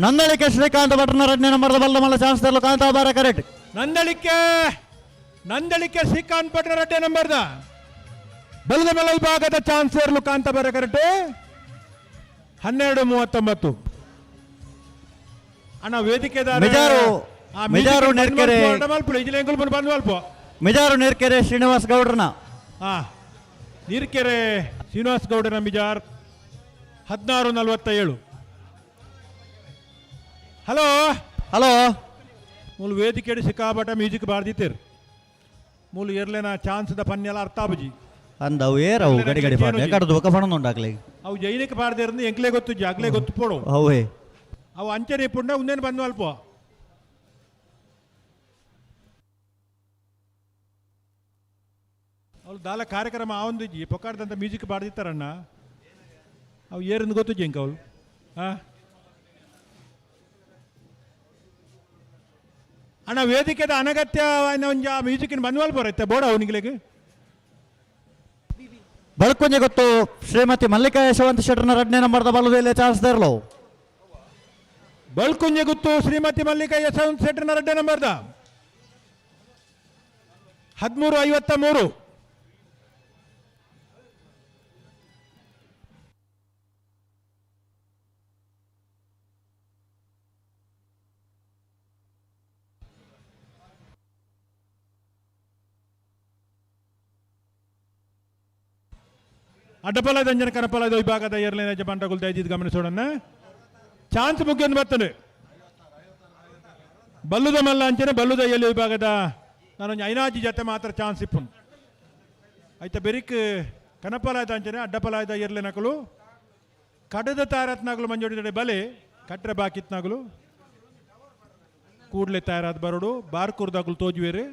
ನಂದಳಿಕೆ ಶ್ರೀಕಾಂತ್ ಭಟ್ರನ ಎರಡನೇ ನಂಬರ್ದ ಬಲದ ಮಲ್ಲ ಚಾನ್ಸ್ ತರಲು ಕಾಂತಾಬಾರ ಕರೆಕ್ಟ್. ನಂದಳಿಕೆ ನಂದಳಿಕೆ ಶ್ರೀಕಾಂತ್ ಭಟ್ರ ಎರಡನೇ ನಂಬರ್ದ ಬಲದ ಮಲ್ಲ ವಿಭಾಗದ ಚಾನ್ಸ್ ಸೇರ್ಲು ಕಾಂತಾಬಾರ ಕರೆಕ್ಟ್. 12:39. ಅಣ್ಣ ವೇದಿಕೆ ಮಿಜಾರು ನೀರ್ಕೆರೆ ಮಿಜಾರು ನೀರ್ಕೆರೆ ಶ್ರೀನಿವಾಸ್ ಗೌಡ್ರನ ನೀರ್ಕೆರೆ ಶ್ರೀನಿವಾಸ್ ಗೌಡನ ಮಿಜಾರ್ 16:47. ಹಲೋ ಹಲೋ ಮೂಲು ವೇದಿಕೆ ಸಿಕ್ಕಾಪಟ್ಟ ಮ್ಯೂಸಿಕ್ ಬಾರ್ದಿತ್ತೀರ್ ಮೂಲು ಎರ್ಲೆನ ಚಾನ್ಸ್ದ ಪನ್ನೆಲ್ಲ ಅರ್ಥ ಆಬುಜಿ ಅಂದವು ಏರವು ಗಡಿ ಗಡಿ ಪಾಡ್ಲೆ ಕಡದು ಬೊಕ ಪಣೊಂದುಂಡಾಕ್ಲೆ ಅವು ಜೈನಿಕ ಪಾಡ್ದೇರ್ಂದು ಎಂಕ್ಲೆ ಗೊತ್ತು ಜಾಗ್ಲೆ ಗೊತ್ತು ಪೋಡು ಅವೇ ಅವು ಅಂಚನೆ ಇಪ್ಪುಂಡ ಉಂದೇನು ಬಂದು ಅಲ್ಪ ಅವ್ಳು ದಾಲ ಕಾರ್ಯಕ್ರಮ ಆವೊಂದಿಜ್ಜಿ ಪೊಕ್ಕಾಡ್ದಂತ ಮ್ಯೂಸಿಕ್ ಬಾರ್ದಿತ್ತಾರಣ್ಣ ಅವು ಏರಿಂದ ಗೊತ್ತು ಎಂಕ ಅವಳು ಹಾಂ ಅಣ್ಣ ವೇದಿಕೆದ ಅನಗತ್ಯ ಒಂಜ ಮ್ಯೂಸಿಕ್ನ ಬಂದ್ವಲ್ ಬರುತ್ತೆ ಬೋಡ ಅವನಿಗೆ. ಬಳ್ಕೊಂಜೆ ಗೊತ್ತು ಶ್ರೀಮತಿ ಮಲ್ಲಿಕಾ ಯಶವಂತ ಶೆಟ್ಟರ್ನ ಎರಡನೇ ನಂಬರ್ದ ಬಲದಲ್ಲಿ ಚಾನ್ಸ್ ತರಲು. ಬಳ್ಕುಂಜೆ ಗುತ್ತು ಶ್ರೀಮತಿ ಮಲ್ಲಿಕಾ ಯಶವಂತ ಶೆಟ್ಟರ್ನ ಎರಡನೇ ನಂಬರ್ದ 13:53. ಅಡ್ಡಪಲ ದಂಜನ ಕನಪಲ ವಿಭಾಗದ ಏರ್ಲೈನ್ ಯಜಮಾನರುಗಳು ದಯದಿದ್ದು ಗಮನಿಸೋಣ. ಚಾನ್ಸ್ ಮುಗಿಯನ್ನು ಬರ್ತದೆ ಬಲ್ಲುದ ಮಲ್ಲ ಅಂಚನೆ ಬಲ್ಲುದ ಎಲ್ಲಿ ವಿಭಾಗದ ನಾನೊಂದು ಐನಾಜಿ ಜೊತೆ ಮಾತ್ರ ಚಾನ್ಸ್ ಇಪ್ಪನು ಆಯ್ತಾ ಬೆರಿಕ್ ಕನಪಲಾಯ್ದ ಅಂಚನೆ ಅಡ್ಡಪಲಾಯ್ದ ಏರ್ಲೆ ನಕಲು ಕಡದ ತಾರತ್ನಾಗಲು ಮಂಜೋಡಿದಡೆ ಬಲೆ ಕಟ್ರೆ ಬಾಕಿತ್ನಾಗಲು ಕೂಡಲೇ ತಯಾರಾದ ಬರೋಡು ಬಾರ್ಕೂರ್ದಾಗಲು ತೋಜುವೇರು.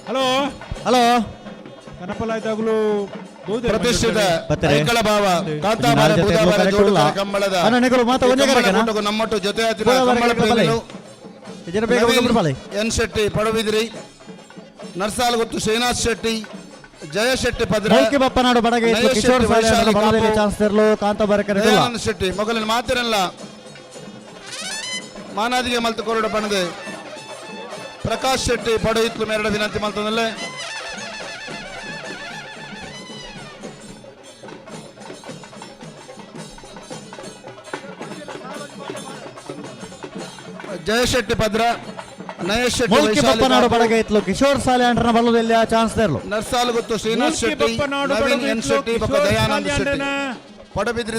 ಹಲೋ ಹಲೋ ಕನಪಲಾಯ್ದಾಗಲು ಪ್ರತಿಷ್ಠಿತ ಐಕಳ ಭಾವ ಕಾಂತಾಬಾರ ಬೂದಾಬಾರ ಜೋಡುಕರ ಕಂಬಳದ ನಮ್ಮೊಟ್ಟು ಜೊತೆ ಕಂಬಳ ಪ್ರೇಮಿಗಳು ಎನ್ ಶೆಟ್ಟಿ ಪಡುಬಿದ್ರಿ, ನರ್ಸಾಲಗುತ್ತು ಶ್ರೀನಾಥ್ ಶೆಟ್ಟಿ, ಜಯ ಶೆಟ್ಟಿ ಪದ್ರ, ದಯಾನಂದ ಶೆಟ್ಟಿ ಮೊಗಲಿನ ಮಾತಿರಲ್ಲ ಮಾನಾದಿಗೆ ಮಲ್ತು ಕೊರಡ ಪಣದೆ ಪ್ರಕಾಶ್ ಶೆಟ್ಟಿ ಪಡುಹಿತ್ಲು ಮೇರಡ ವಿನಂತಿ ಮಲ್ತದಲ್ಲೇ. ಜಯಶೆಟ್ಟಿ ಪದ್ರ, ನಯೇಶ್ ಶೆಟ್ಟಿ ಮೂಲ್ಕಿ ಬಪ್ಪನಾಡು ಬಡಗೈತ್ಲು ಕಿಶೋರ್ ಸಾಲೆ ಅಂಡ್ರನ ಬಲ್ಲದಲ್ಲಿ ಆ ಚಾನ್ಸ್ ತರಲು. ನರ್ಸಾಲುಗುತ್ತು ಶ್ರೀನಾಥ್ ಶೆಟ್ಟಿ, ನವೀನ್ ಎನ್ ಶೆಟ್ಟಿ ಬೊಕ್ಕ ದಯಾನಂದ ಶೆಟ್ಟಿ ಪಡಬಿದ್ರಿ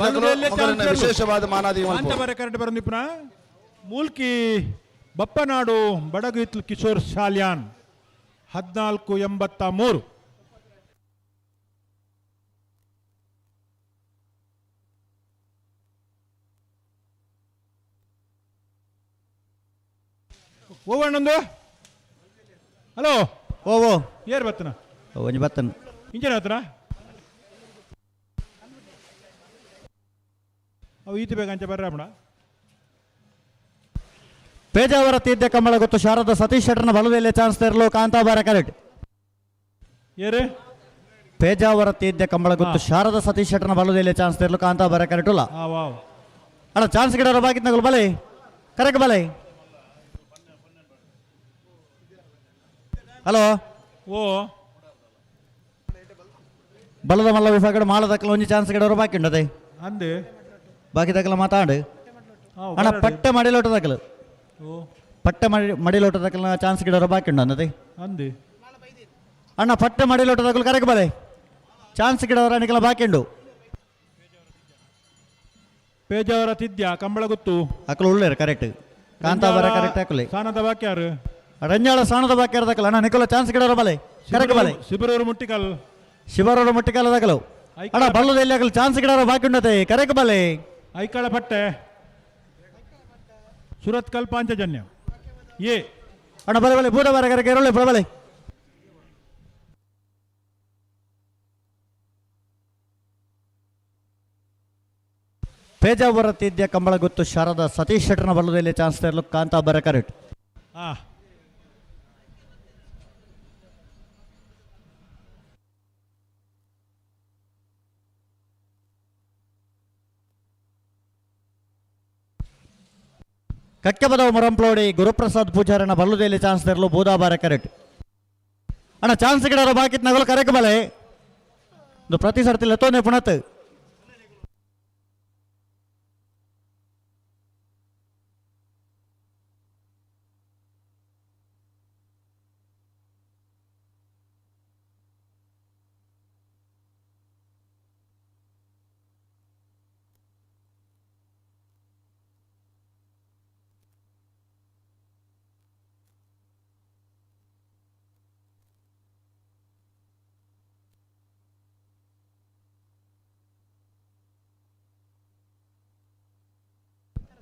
ವಿಶೇಷವಾದ ಮಾನಾದಿ ನಿಪುಣ ಮೂಲ್ಕಿ ಬಪ್ಪನಾಡು ಬಡಗೈತ್ಲು ಕಿಶೋರ್ ಸಾಲ್ಯಾನ್ 14:83. ಓವಣ್ಣಂದು ಹಲೋ ಓ ಓ ಏರ್ ಬತ್ತನ ಒಂಜಿ ಬತ್ತನ ಇಂಜನ್ ಹತ್ರ ಅವು ಈತ ಬೇಗ ಅಂಚೆ ಬರ್ರ ಅಮ್ಮಣ. ಪೇಜಾವರ ತೀರ್ಥ ಕಂಬಳ ಗೊತ್ತು ಶಾರದಾ ಸತೀಶ್ ಶೆಟ್ಟರ್ನ ಬಲದಲ್ಲಿ ಚಾನ್ಸ್ ತರಲು ಕಾಂತಾಬಾರ ಕರೆಕ್ಟ್. ಏರು ಪೇಜಾವರ ತೀರ್ಥ ಕಂಬಳ ಗೊತ್ತು ಶಾರದಾ ಸತೀಶ್ ಶೆಟ್ಟರ್ನ ಬಲದಲ್ಲಿ ಚಾನ್ಸ್ ತರಲು ಕಾಂತಾಬಾರ ಕರೆಕ್ಟ್ ಉಲ್ಲ. ಅಣ್ಣ ಚಾನ್ಸ್ ಗಿಡ ಬಾಕಿತ್ ನಗಲು ಬಲೆ ಕರೆಕ್ಟ್ ಬಲೆ. ಹಲೋ. ಓ. ಬಲದ ಮಲ್ಲ ವಿಭಾಗಡ್ ಮಾಳ ದಕ್ಕಲ ಒಂಜಿ ಚಾನ್ಸ್ ಗಿಡವರು ಬಾಕಿ ಉಂಡು ಅದೇ. ಅಂದೆ. ಬಾಕಿ ದಕ್ಕಲ ಮಾತಾಡು. ಅಣ್ಣ ಪಟ್ಟೆ ಮಡಿಲೋಟ ದಕ್ಕಲು. ಓ. ಪಟ್ಟೆ ಮಡಿ ಮಡಿಲೋಟ ದಕ್ಕಲ ಚಾನ್ಸ್ ಗಿಡವರು ಬಾಕಿ ಉಂಡು ಅಂದದೆ. ಅಂದೆ. ಅಣ್ಣ ಪಟ್ಟೆ ಮಡಿಲೋಟ ದಕ್ಕಲು ಕರೆಕ್ ಬಲೆ. ಚಾನ್ಸ್ ಗಿಡವರ ಅಣಿಕಲ ಬಾಕಿ ಉಂಡು. ಪೇಜಾವರ ತಿದ್ಯ ಕಂಬಳಗುತ್ತು. ಅಕಲು ಉಳ್ಳೇರು ಕರೆಕ್ಟ್. ಕಾಂತಾಬಾರ ಕರೆಕ್ಟ್ ಹಾಕಲಿ. ಸಾನದ ಬಾಕಿ ಯಾರು? ರಂಜಾಳ ಸಾಣದ ಬಾಕಿ ಯಾರು ಅಣ್ಣ ನಿಕೋಲ ಚಾನ್ಸ್ ಗಿಡವರ ಬಲೆ. ಕರೆಕ್ ಬಲೆ. ಶಿಬರೂರು ಮುಟ್ಟಿಕಲ್. ಶಿಬರೂರು ಮುಟ್ಟಿಕಲ್ ದಕ್ಕಲು. ಅಣ್ಣ ಬಲ್ಲದ ಎಲ್ಲಿ ಹಾಕಲು ಚಾನ್ಸ್ ಗಿಡವರ ಬಾಕಿ ಉಂಡತೆ ಕರೆಕ್ ಬಲೆ. ಐಕಳ ಪಟ್ಟೆ. ಸುರತ್ಕಲ್ ಪಾಂಚಜನ್ಯ. ಎ. ಅಣ್ಣ ಬಲೆ ಬಲೆ ಬೂದ ಬಾರ ಕರೆಕ್ ಎರಳೆ ಬಲೆ. ಪೇಜಾವರ ತಿದ್ಯ ಕಂಬಳಗುತ್ತು ಶಾರದಾ ಸತೀಶ್ ಶೆಟ್ಟರ್ನ ಬಲ್ಲದಲ್ಲಿ ಚಾನ್ಸ್ ತರಲು ಕಾಂತಾಬಾರ ಕರೆಕ್ಟ್. ಕಕ್ಕೆಬದವ ಮೊರಂಪ್ಲೋಡಿ ಗುರುಪ್ರಸಾದ್ ಪೂಜಾರನ ಬಲ್ಲುದೇಲಿ ಚಾನ್ಸ್ ತರಲು ಬೂದಾಬಾರ ಕರೆಕ್ಟ್. ಅಣ್ಣ ಚಾನ್ಸ್ ಗಿಡರ ಬಾಕಿ ನಗಲು ಕರೆಕ್ ಬಲೆ. ಇದು ಪ್ರತಿ ಸರ್ತಿ ಲೆತ್ತೋನೆ ಪುಣತ್.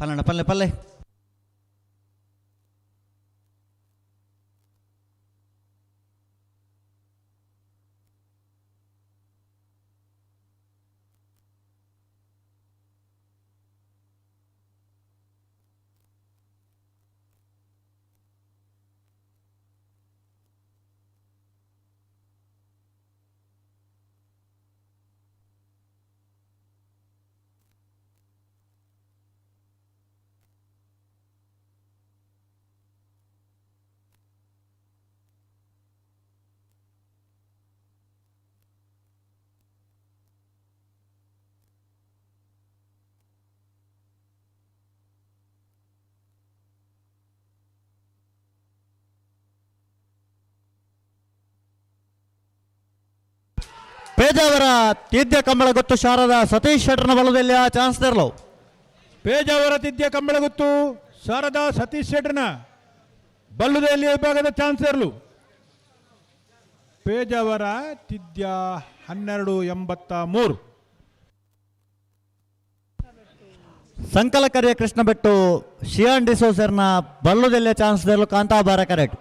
ಪಲ್ಲಣ್ಣ ಪಲ್ಲೆ ಪಲ್ಲೆ. ಪೇಜಾವರ ತಿದ್ಯ ಕಂಬಳಗುತ್ತು ಶಾರದಾ ಸತೀಶ್ ಶೆಟ್ಟರ್ನ ಬಲದಲ್ಲಿ ಆ ಚಾನ್ಸ್ ತೆರಲು. ಪೇಜಾವರ ತಿದ್ಯ ಕಂಬಳಗುತ್ತು ಶಾರದಾ ಸತೀಶ್ ಶೆಟ್ಟರ್ನ ಬಲ್ಲುದೆಯಲ್ಲಿ ವಿಭಾಗದ ಚಾನ್ಸ್ ಇರಲು. ಪೇಜಾವರ ತಿದ್ಯ 1283. ಸಂಕಲಕರಿಯ ಕೃಷ್ಣ ಬೆಟ್ಟು ಶಿಯಾನ್ ಡಿಸೋಸರ್ನ ಬಲ್ಲುದೆಲ್ಲೆ ಚಾನ್ಸ್ ತೆರಲು ಕಾಂತಾಬಾರ ಕರೆಕ್ಟ್.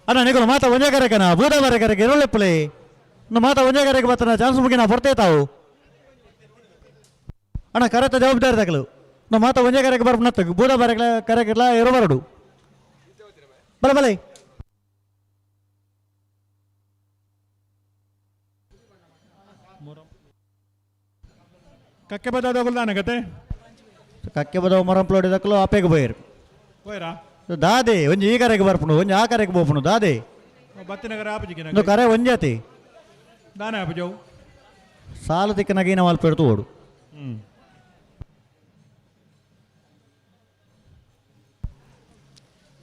ಅಣ್ಣ ನಿಗಲು ಮಾತಾ ಒಂದೇ ಕರೆಕನ ಬೂದ ಬಾರ ಕರೆಗೆ ಇರೋಲೆಪ್ಪಲೆ ಇನ್ನು ಮಾತಾ ಒಂದೇ ಕರೆಗೆ ಬತ್ತನ ಚಾನ್ಸ್ ಮುಗಿನ ಬರ್ತೇ ತಾವು. ಅಣ್ಣ ಕರೆತ ಜವಾಬ್ದಾರಿ ತಗಲು ನಾವು ಮಾತಾ ಒಂದೇ ಕರೆಗೆ ಬರ್ಪುನತ್ತು ಬೂದ ಬಾರ ಕರೆಗೆಲ್ಲ ಇರಬಾರಡು. ಬಲೆ ಬಲೆ. ಕಕ್ಕೆ ಬದಾದಗುಲ್ದಾನೆ ಕತೆ. ಕಕ್ಕೆ ಬದವ ಮೊರಂಪ್ಲೋಡಿ ದಕ್ಕಲು ಅಪೇಗ ಬೋಯರು. ಹೋಯ್ರಾ? ದಾದೆ ಒಂಜಿ ಈ ಕರೆಗೆ ಬರ್ಪುನು ಒಂಜಿ ಆ ಕರೆಗೆ ಬೋಪುನು ದಾದೆ. ಬತ್ತಿನಗರ ಆಪಜಿಗೆ ಒಂದು ಕರೆ ಒಂಜಾತಿ. ದಾನೆ ಆಪಜವು. ಸಾಲು ತಿಕ್ಕನಾಗ ಏನ ಮಲ್ಪ ಎಡ್ತು ಓಡು.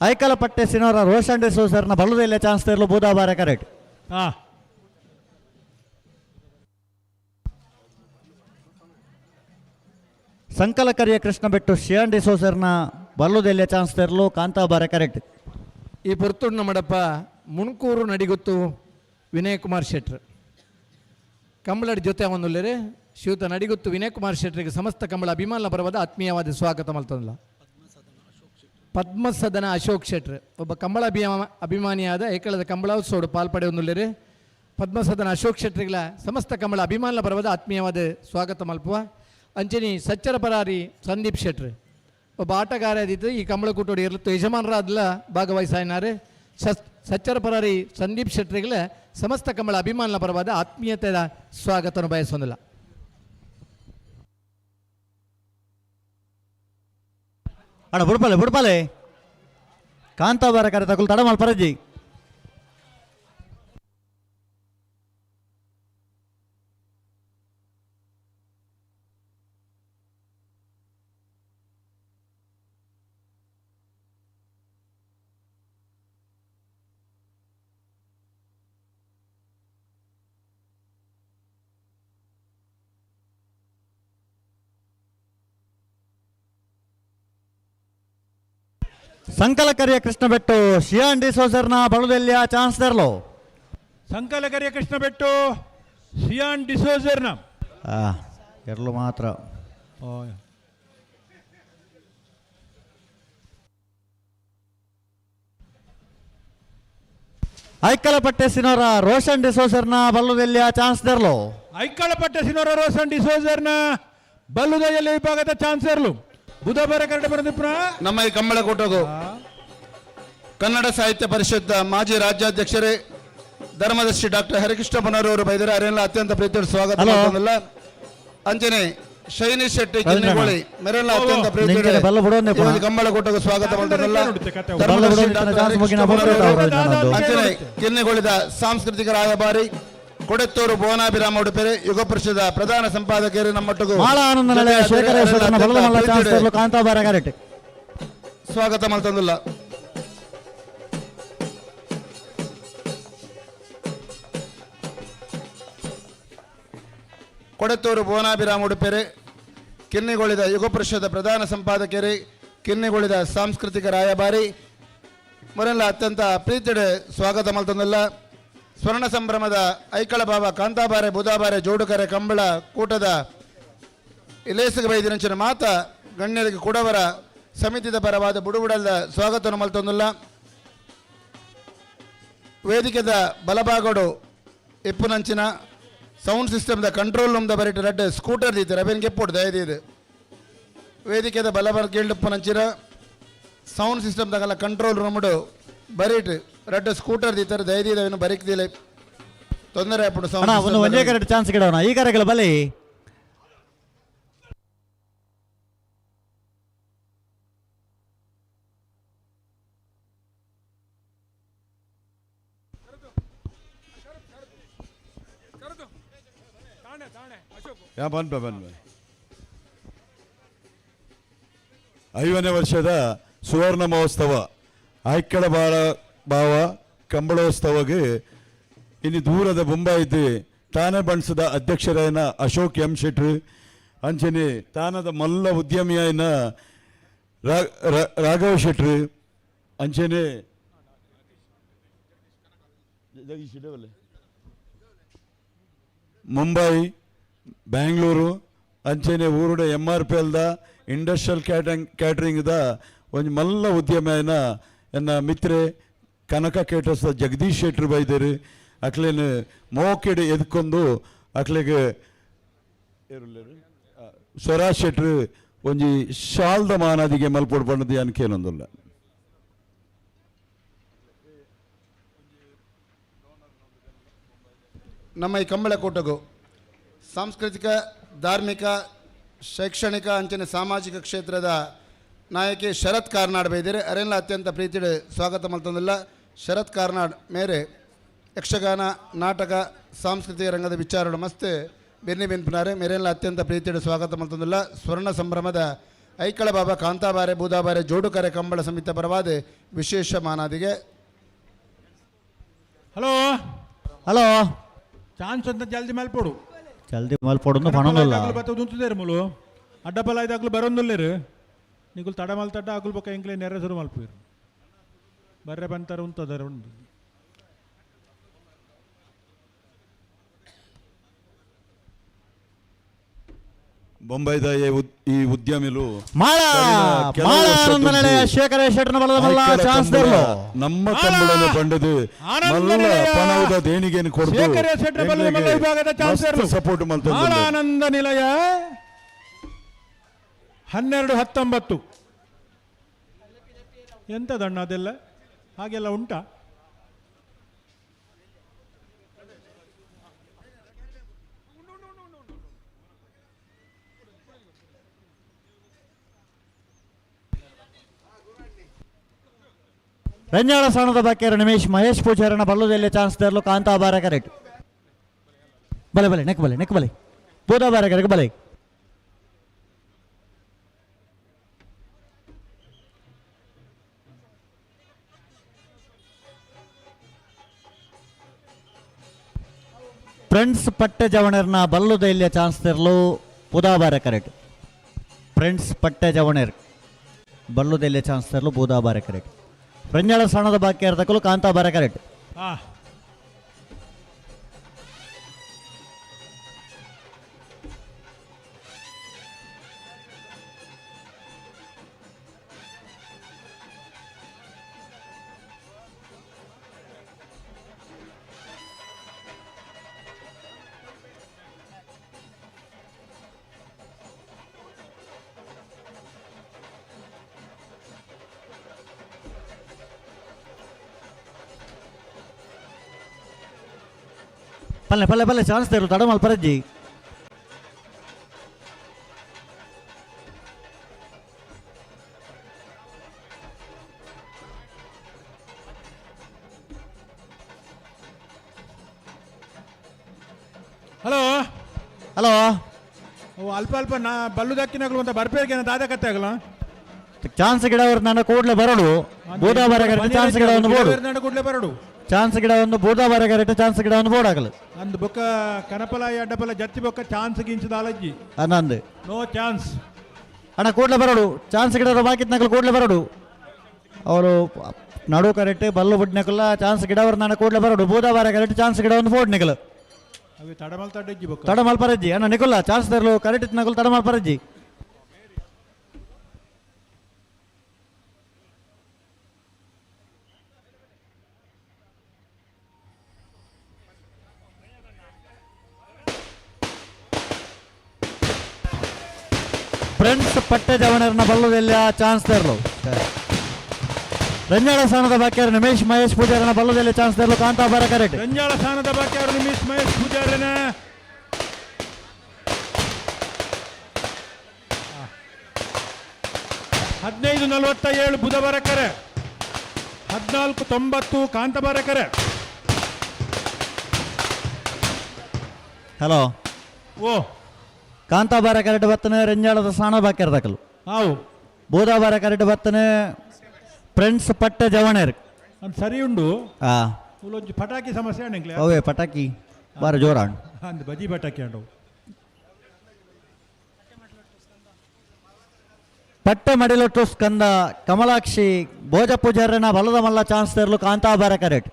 ಐಕಲ ಪಟ್ಟೆ ಸಿನೋರ ರೋಷನ್ ಡಿಸೋಸರ್ನ ಬಲ್ಲುದೆಲ್ಲ ಚಾನ್ಸ್ ತರಲು ಬೂದಾಬಾರ ಕರೆಕ್ಟ್. ಸಂಕಲಕರಿಯ ಕೃಷ್ಣ ಬೆಟ್ಟು ಶಿಯಾನ್ ಡಿಸೋಸರ್ನ ಬಲ್ಲುದೆಲ್ಲ ಚಾನ್ಸ್ ತರಲು ಕಾಂತಾಬಾರ ಕರೆಕ್ಟ್. ಈ ಪೊರ್ತುಂಡು ನಮ್ಮಡಪ್ಪ ಮುಣಕೂರು ನಡಿಗುತ್ತು ವಿನಯ್ ಕುಮಾರ್ ಶೆಟ್ರ್ ಕಂಬಳಡಿ ಜೊತೆ ಅವನುಲ್ಲೇರೆ ಶ್ರೀಯುತ ನಡಿಗುತ್ತು ವಿನಯ್ ಕುಮಾರ್ ಶೆಟ್ರಿಗೆ ಸಮಸ್ತ ಕಂಬಳ ಅಭಿಮಾನ ಪರವಾದ ಆತ್ಮೀಯವಾದ ಸ್ವಾಗತ ಮಲ್ತಂದ್ಲ. ಪದ್ಮಸದನ ಅಶೋಕ್ ಶೆಟ್ರ್ ಒಬ್ಬ ಕಂಬಳ ಅಭಿಮಾನಿಯಾದ ಏಕಳದ ಕಂಬಳೋತ್ಸವಡು ಪಾಲ್ಪಡೆಯೊಂದುಲ್ಲೇರೆ ಪದ್ಮಸದನ ಅಶೋಕ್ ಶೆಟ್ರಿಗಳ ಸಮಸ್ತ ಕಂಬಳ ಅಭಿಮಾನ ಪರವಾದ ಆತ್ಮೀಯವಾದ ಸ್ವಾಗತ ಮಲ್ಪುವ. ಅಂಚನಿ ಸಚ್ಚರ ಪರಾರಿ ಸಂದೀಪ್ ಶೆಟ್ರ್ ಒಬ್ಬ ಆಟಗಾರ ಆದಿತ್ತು ಈ ಕಂಬಳಕೂಟೋಡು ಇರ್ಲಿತ್ತು ಯಜಮಾನರಾದ್ಲ ಭಾಗವಹಿಸಾಯಿನಾರು. ಸಚ್ಚರ ಪರಾರಿ ಸಂದೀಪ್ ಶೆಟ್ರಿಗಳ ಸಮಸ್ತ ಕಂಬಳ ಅಭಿಮಾನ ಪರವಾದ ಆತ್ಮೀಯತೆಯ ಸ್ವಾಗತವನ್ನು ಬಯಸೋದಿಲ್ಲ. ಅಣ್ಣ ಬುಡ್ಪಾಲೆ ಬುಡ್ಪಾಲೆ ಕಾಂತಾಬಾರ ಕರೆ ತಗುಲ್ ತಡ ಮಲ್ಪರಜಿ. ಸಂಕಲಕರಿಯ ಕೃಷ್ಣಬೆಟ್ಟು ಶಿಯಾನ್ ಡಿಸೋಜರ್ನ ಬಳುದೆಲ್ಲಿಯ ಚಾನ್ಸ್ ದರ್ಲೋ. ಸಂಕಲಕರಿಯ ಕೃಷ್ಣಬೆಟ್ಟು ಸಿಯಾನ್ ಡಿಸೋಜರ್ನ ಎರಲು ಮಾತ್ರ. ಐಕಲಪಟ್ಟೆ ಸಿನೋರ ರೋಷನ್ ಡಿಸೋಜರ್ನ ಬಲ್ಲುದೆಲ್ಲಿಯ ಚಾನ್ಸ್ ದರ್ಲೋ. ಐಕಳಪಟ್ಟೆ ಸಿನೋರ ರೋಷನ್ ಡಿಸೋಜರ್ನ ಬಲ್ಲುದೆಯಲ್ಲಿ ವಿಭಾಗದ ಚಾನ್ಸರ್ಲು. ಬುಧಬಾರ ಕರಡೆ ಬರೆದಿಪ್ರ ನಮ್ಮ ಈ ಕಂಬಳಕೂಟಗೂ ಕನ್ನಡ ಸಾಹಿತ್ಯ ಪರಿಷತ್ ಮಾಜಿ ರಾಜ್ಯಾಧ್ಯಕ್ಷರೇ ಧರ್ಮದರ್ಶಿ ಡಾಕ್ಟರ್ ಹರಿಕೃಷ್ಣ ಬನರವರು ಬೈದರೆ ಅರೆಲ್ಲ ಅತ್ಯಂತ ಪ್ರೀತಿಯ ಸ್ವಾಗತ ಮಾಡ್ತದಲ್ಲ. ಅಂಜನೆ ಶೈನಿ ಶೆಟ್ಟಿ ಕಿನ್ನಿಗೋಳಿ ಮೆರೆಲ್ಲ ಅತ್ಯಂತ ಪ್ರೀತಿ ಕಂಬಳಕೂಟಗೂ ಸ್ವಾಗತ ಮಾಡ್ತದಲ್ಲ. ಧರ್ಮದರ್ಶಿ ಡಾಕ್ಟರ್ ಹರಿಕೃಷ್ಣ ಬನರವರು ಅಂಜನೆ ಕಿನ್ನಿಗೋಳಿದ ಸಾಂಸ್ಕೃತಿಕ ರಾಯಭಾರಿ ಕೊಡೆತ್ತೂರು ಭುವನಾಭಿರಾಮ ಉಡುಪೆರೆ ಯುಗ ಪರಿಷದ ಪ್ರಧಾನ ಸಂಪಾದಕರು ನಮ್ಮೊಟ್ಟಿಗೂ ಸ್ವಾಗತ ಮಾಡ್ತಂದಿಲ್ಲ. ಕೊಡೆತ್ತೂರು ಭುವನಾಭಿರಾಮ ಉಡುಪೆರೆ ಕಿನ್ನಿಗೋಳಿದ ಯುಗ ಪರಿಷದ ಪ್ರಧಾನ ಸಂಪಾದಕರೇ ಕಿನ್ನಿಗೋಳಿದ ಸಾಂಸ್ಕೃತಿಕ ರಾಯಭಾರಿ ಮೊರೆಲ್ಲ ಅತ್ಯಂತ ಪ್ರೀತಿಡೆ ಸ್ವಾಗತ ಮಾಡ್ತಂದಿಲ್ಲ. ಸ್ವರ್ಣ ಸಂಭ್ರಮದ ಐಕಳ ಬಾಬಾ ಕಾಂತಾಬಾರೆ ಬುಧಾಬಾರೆ ಜೋಡುಕರೆ ಕಂಬಳ ಕೂಟದ ಇಲೇಸಿಗೆ ಬೈದಿನಂಚಿನ ಮಾತ ಗಣ್ಯರಿಗೆ ಕುಡವರ ಸಮಿತಿದ ಪರವಾದ ಬುಡುಬುಡಲ್ದ ಸ್ವಾಗತವನ್ನು ಮಲ್ತೊಂದಿಲ್ಲ. ವೇದಿಕೆದ ಬಲಭಾಗಡು ಇಪ್ಪುನಂಚಿನ ಸೌಂಡ್ ಸಿಸ್ಟಮ್ದ ಕಂಟ್ರೋಲ್ ರೂಮ್ದ ಬರಿಟ ರಡ್ಡ್ ಸ್ಕೂಟರ್ ದೀತೆ ರಬೇನ್ ಕೆಪ್ಪೋಡು ದಯದೀದು. ವೇದಿಕೆದ ಬಲಭಾಗ ಇಪ್ಪುನಂಚಿನ ಸೌಂಡ್ ಸಿಸ್ಟಮ್ದಾಗಲ್ಲ ಕಂಟ್ರೋಲ್ ರೂಮ್ಡು ಬರೀಟ್ ರಡ್ಡ್ ಸ್ಕೂಟರ್ ದೀತಾರೆ ದಯದೀದ ಅವೇನು ಬರೀಕ್ದಿಲ್ಲ ತೊಂದರೆ ಆಪುಂಡು. ಸೌಂಡ್ ಒಂದು ಒಂದೇ ಕರೆಕ್ಟ್ ಚಾನ್ಸ್ ಗಿಡವನ ಈ ಕರೆಗಳ ಬಲಿ. ಬನ್ಬೆ ಬನ್ಬೆ 50ನೇ ವರ್ಷದ ಸುವರ್ಣ ಮಹೋತ್ಸವ ಐಕ್ಕಳ ಬಾಳ ಭಾವ ಕಂಬಳೋತ್ಸವಗೆ ಇನ್ನು ದೂರದ ಬೊಂಬಾಯಿದ್ದು ತಾನೇ ಬಣ್ಸದ ಅಧ್ಯಕ್ಷರಾಯನ ಅಶೋಕ್ ಎಂ ಶೆಟ್ರು ಅಂಚನೆ ತಾನದ ಮಲ್ಲ ಉದ್ಯಮಿಯಾಯನ ರಾಘವ ಶೆಟ್ರು ಅಂಚನೆ ಮುಂಬೈ ಬ್ಯಾಂಗ್ಳೂರು ಅಂಚನೆ ಊರುಡ ಎಮ್ ಆರ್ ಪಿ ಎಲ್ದ ಇಂಡಸ್ಟ್ರಿಯಲ್ ಕ್ಯಾಟ್ರಿಂಗ್ದ ಒಂದು ಮಲ್ಲ ಉದ್ಯಮನ ಎನ್ನ ಮಿತ್ರೆ ಕನಕ ಕೇಟರ್ಸ್ ಜಗದೀಶ್ ಶೆಟ್ರು ಬೈದೇರು ಅಕ್ಲೇನು ಮೋಕೆಡ್ ಎದ್ಕೊಂಡು ಅಕ್ಲೆಗೆ ಸ್ವರಾಜ್ ಶೆಟ್ರು ಒಂಜಿ ಶಾಲ್ದ ಮಾನಾದಿಗೆ ಮಲ್ಪೊಡು ಪಣ್ಣದು ಅನ್ಕೇನೊಂದುಲ್ಲ. ನಮ್ಮ ಈ ಕಂಬಳಕೂಟಗೂ ಸಾಂಸ್ಕೃತಿಕ ಧಾರ್ಮಿಕ ಶೈಕ್ಷಣಿಕ ಅಂಚನೆ ಸಾಮಾಜಿಕ ಕ್ಷೇತ್ರದ ನಾಯಕಿ ಶರತ್ ಕಾರ್ನಾಡ್ ಬೈದಿರಿ ಅರೆಲ್ಲ ಅತ್ಯಂತ ಪ್ರೀತಿಡೆ ಸ್ವಾಗತ ಮಲ್ತೊಂದಿಲ್ಲ. ಶರತ್ ಕಾರ್ನಾಡ್ ಮೇರೆ ಯಕ್ಷಗಾನ ನಾಟಕ ಸಾಂಸ್ಕೃತಿಕ ರಂಗದ ವಿಚಾರಗಳು ಮಸ್ತ್ ಬೆನ್ನಿ ಬೆನ್ಪುನಾರೆ ಮೇರೆಲ್ಲ ಅತ್ಯಂತ ಪ್ರೀತಿಡೆ ಸ್ವಾಗತ ಮಲ್ತೊಂದಿಲ್ಲ. ಸ್ವರ್ಣ ಸಂಭ್ರಮದ ಐಕಳ ಬಾಬಾ ಕಾಂತಾಬಾರೆ ಬೂದಾಬಾರೆ ಜೋಡುಕರೆ ಕಂಬಳ ಸಮಿತಿ ಪರವಾದ ವಿಶೇಷ ಮಾನಾದಿಗೆ. ಹಲೋ ಹಲೋ ಚಾನ್ಸ್ ಅಂತ ಜಲ್ದಿ ಮಲ್ಪೋಡು ಜಲ್ದಿ ಮಲ್ಪೋಡು ಪಣೊಂದುಲ್ಲ ಬತ್ತುಂತುದೇರು ಮೂಲು ಅಡ್ಡಪಲ ಐದಾಗ್ಲು ಬರೋಂದುಲ್ಲೇರು ನಿಗುಲ್ ತಡ ಮಲ್ತಡ್ಡ ಅಗುಲ್ ಬೊಕ್ಕ ಎಂಕ್ಲೆ ನೆರೆ ಶುರು ಮಲ್ಪೇರು ಬರ್ರೆ ಬಂತಾರೆ ಉಂತದಾರೆ ಉಂಟು. ಬೊಂಬೈದ ಈ ಉದ್ಯಮಿಲು ನಮ್ಮ ಕಂಬಳನ್ನು ಪಂಡದು ಮಲ್ಲ ಪಣವುದ ದೇಣಿಗೆಯನ್ನು ಕೊಡ್ದು ಸಪೋರ್ಟ್ ಮಾಡ್ತಾರೆ. ಆನಂದ ನಿಲಯ 12-19 ಎಂತದಣ್ಣ ಅದೆಲ್ಲ ಹಾಗೆಲ್ಲ ಉಂಟಾ? ರಂಜಾಳ ಸ್ಥಾನದ ಬಾಕಿಯರ ನಿಮೇಶ್ ಮಹೇಶ್ ಪೂಜಾರನ ಬಲ್ಲುದೆಲ್ಲಿ ಚಾನ್ಸ್ ತರಲು ಕಾಂತಾಬಾರ ಕರೆಕ್ಟ್. ಬಲೆ ಬಲೆ ನೆಕ್ ಬಲೆ ನೆಕ್ ಬಲೆ ಬೂದಾಬಾರ ಕರೆಕ್ ಬಲೆ. ಫ್ರೆಂಡ್ಸ್ ಪಟ್ಟೆ ಜವಣರ್ನ ಬಲ್ಲುದೆಲ್ಲಿಯ ಚಾನ್ಸ್ ತರಲು ಬೂದಾಬಾರ ಕರೆಕ್ಟ್. ಫ್ರೆಂಡ್ಸ್ ಪಟ್ಟೆ ಜವಣರ್ ಬಲ್ಲುದೆಲ್ಲಿಯ ಚಾನ್ಸ್ ತರಲು ಬೂದಾಬಾರ ಕರೆಕ್ಟ್. ರಂಜಾಳ ಸ್ಥಾನದ ಬಾಕಿ ಅರ್ಧಕಲು ಕಾಂತಾಬಾರ ಕರೆಕ್ಟ್. ಪಲ್ಲೆ ಪಲ್ಲೆ ಪಲ್ಲೆ ಚಾನ್ಸ್ ತೇರು ತಡಮಲ್ ಪರಜ್ಜಿ. ಹಲೋ ಹಲೋ ಓ ಅಲ್ಪ ಅಲ್ಪ ನಾ ಬಲ್ಲುದಕ್ಕಿನಗಳು ಅಂತ ಬರ್ಪೇರಿಗೆ ದಾದ ಕತ್ತೆ ಆಗಲ್ಲ. ಚಾನ್ಸ್ ಗಿಡ ಅವ್ರು ನನ್ನ ಕೂಡಲೇ ಬರಡು ಬೂದಾಬಾರ ಕರೆಕ್ಟ್ ಚಾನ್ಸ್ ಗಿಡ ಒಂದು ಬೋರ್ಡು ಕೂಡಲೇ ಬರಡು ಚಾನ್ಸ್ ಗಿಡ ಒಂದು ಬೂದಾಬಾರ ಕರೆಕ್ಟ್ ಚಾನ್ಸ್ ಗಿಡ ಒಂದು ಬೋರ್ಡ್ ಆಗಲು ಅಂದ್ ಬೊಕ್ಕ ಕನಪಲ ಅಡ್ಡಪಲ ಜತ್ತಿ ಬೊಕ್ಕ ಚಾನ್ಸ್ ಗಿಂಚದ ಅಲಜ್ಜಿ. ಅನ್ನಂದು ನೋ ಚಾನ್ಸ್. ಅಣ್ಣ ಕೂಡಲೇ ಬರಡು ಚಾನ್ಸ್ ಗಿಡ ಬಾಕಿತ್ ನಕಲು ಕೂಡಲೇ ಬರಡು ಅವರು ನಡು ಕರೆಕ್ಟ್ ಬಲ್ಲು ಬುಡ್ನಕಲ್ಲ ಚಾನ್ಸ್ ಗಿಡ ಅವ್ರು ನನ್ನ ಕೂಡಲೇ ಬರಡು ಬೂದಾಬಾರ ಕರೆಕ್ಟ್ ಚಾನ್ಸ್ ಗಿಡ ಒಂದು ಬೋರ್ಡ್ ನಿಕಲು. ಅವೆ ತಡಮಲ್ ತಡ್ಡಜ್ಜಿ ಬೊಕ್ಕ ತಡಮಲ್ ಪರಜ್ಜಿ ಅಣ್ಣ ನಿಕುಲ್ಲ ಚಾನ್ಸ್ ತರಲು ಕರೆಕ್ಟ್ ನಕಲು ತಡಮಲ್ ಪರಜ್ಜಿ. ಫ್ರೆಂಡ್ಸ್ ಪಟ್ಟೆ ಜವಣರ್ನ ಬಲ್ಲುದೆಲ್ಲ ಚಾನ್ಸ್ ತರಲು ರಂಜಾಳ ಸ್ಥಾನದ ಬಾಕಿಯರು ನಿಮೇಶ್ ಮಹೇಶ್ ಪೂಜಾರನ ಬಲ್ಲುದೆಲ್ಲ ಚಾನ್ಸ್ ತರಲು ಕಾಂತಾಬಾರ ಕರೆಕ್ಟ್. ರಂಜಾಳ ಸ್ಥಾನದ ಬಾಕಿಯರು ನಿಮೇಶ್ ಮಹೇಶ್ ಪೂಜಾರನ 15:47 ಬುಧವಾರ ಕರೆ, 14:90 ಕಾಂತಾಬಾರ ಕರೆ. ಹಲೋ ಓ ಕಾಂತಾಬಾರ ಕರೆಕ್ಟ್ ಬತ್ತನೆ ರಂಜಾಳದ ಸ್ಥಾನ ಬಾಕಿಯರ್ ದಾಖಲು. ಹಾವು ಬೂದಾಬಾರ ಕರೆಕ್ಟ್ ಬತ್ತನೆ ಫ್ರೆಂಡ್ಸ್ ಪಟ್ಟೆ ಜವಣೇರ್ ಅದು ಸರಿ ಉಂಡು. ಉಲೊಂಜಿ ಪಟಾಕಿ ಸಮಸ್ಯೆ ಅಣ್ಣಂಗ್ಲೆ. ಅವೇ ಪಟಾಕಿ ಬಾರ ಜೋರ ಅಂದ್ ಬಜಿ ಪಟಾಕಿ ಅಂಡವು. ಪಟ್ಟೆ ಮಡಿಲೊಟ್ಟು ಸ್ಕಂದ ಕಮಲಾಕ್ಷಿ ಭೋಜ ಪೂಜಾರನ ಬಲದ ಮಲ್ಲ ಚಾನ್ಸ್ ತರಲು ಕಾಂತಾಬಾರ ಕರೆಕ್ಟ್.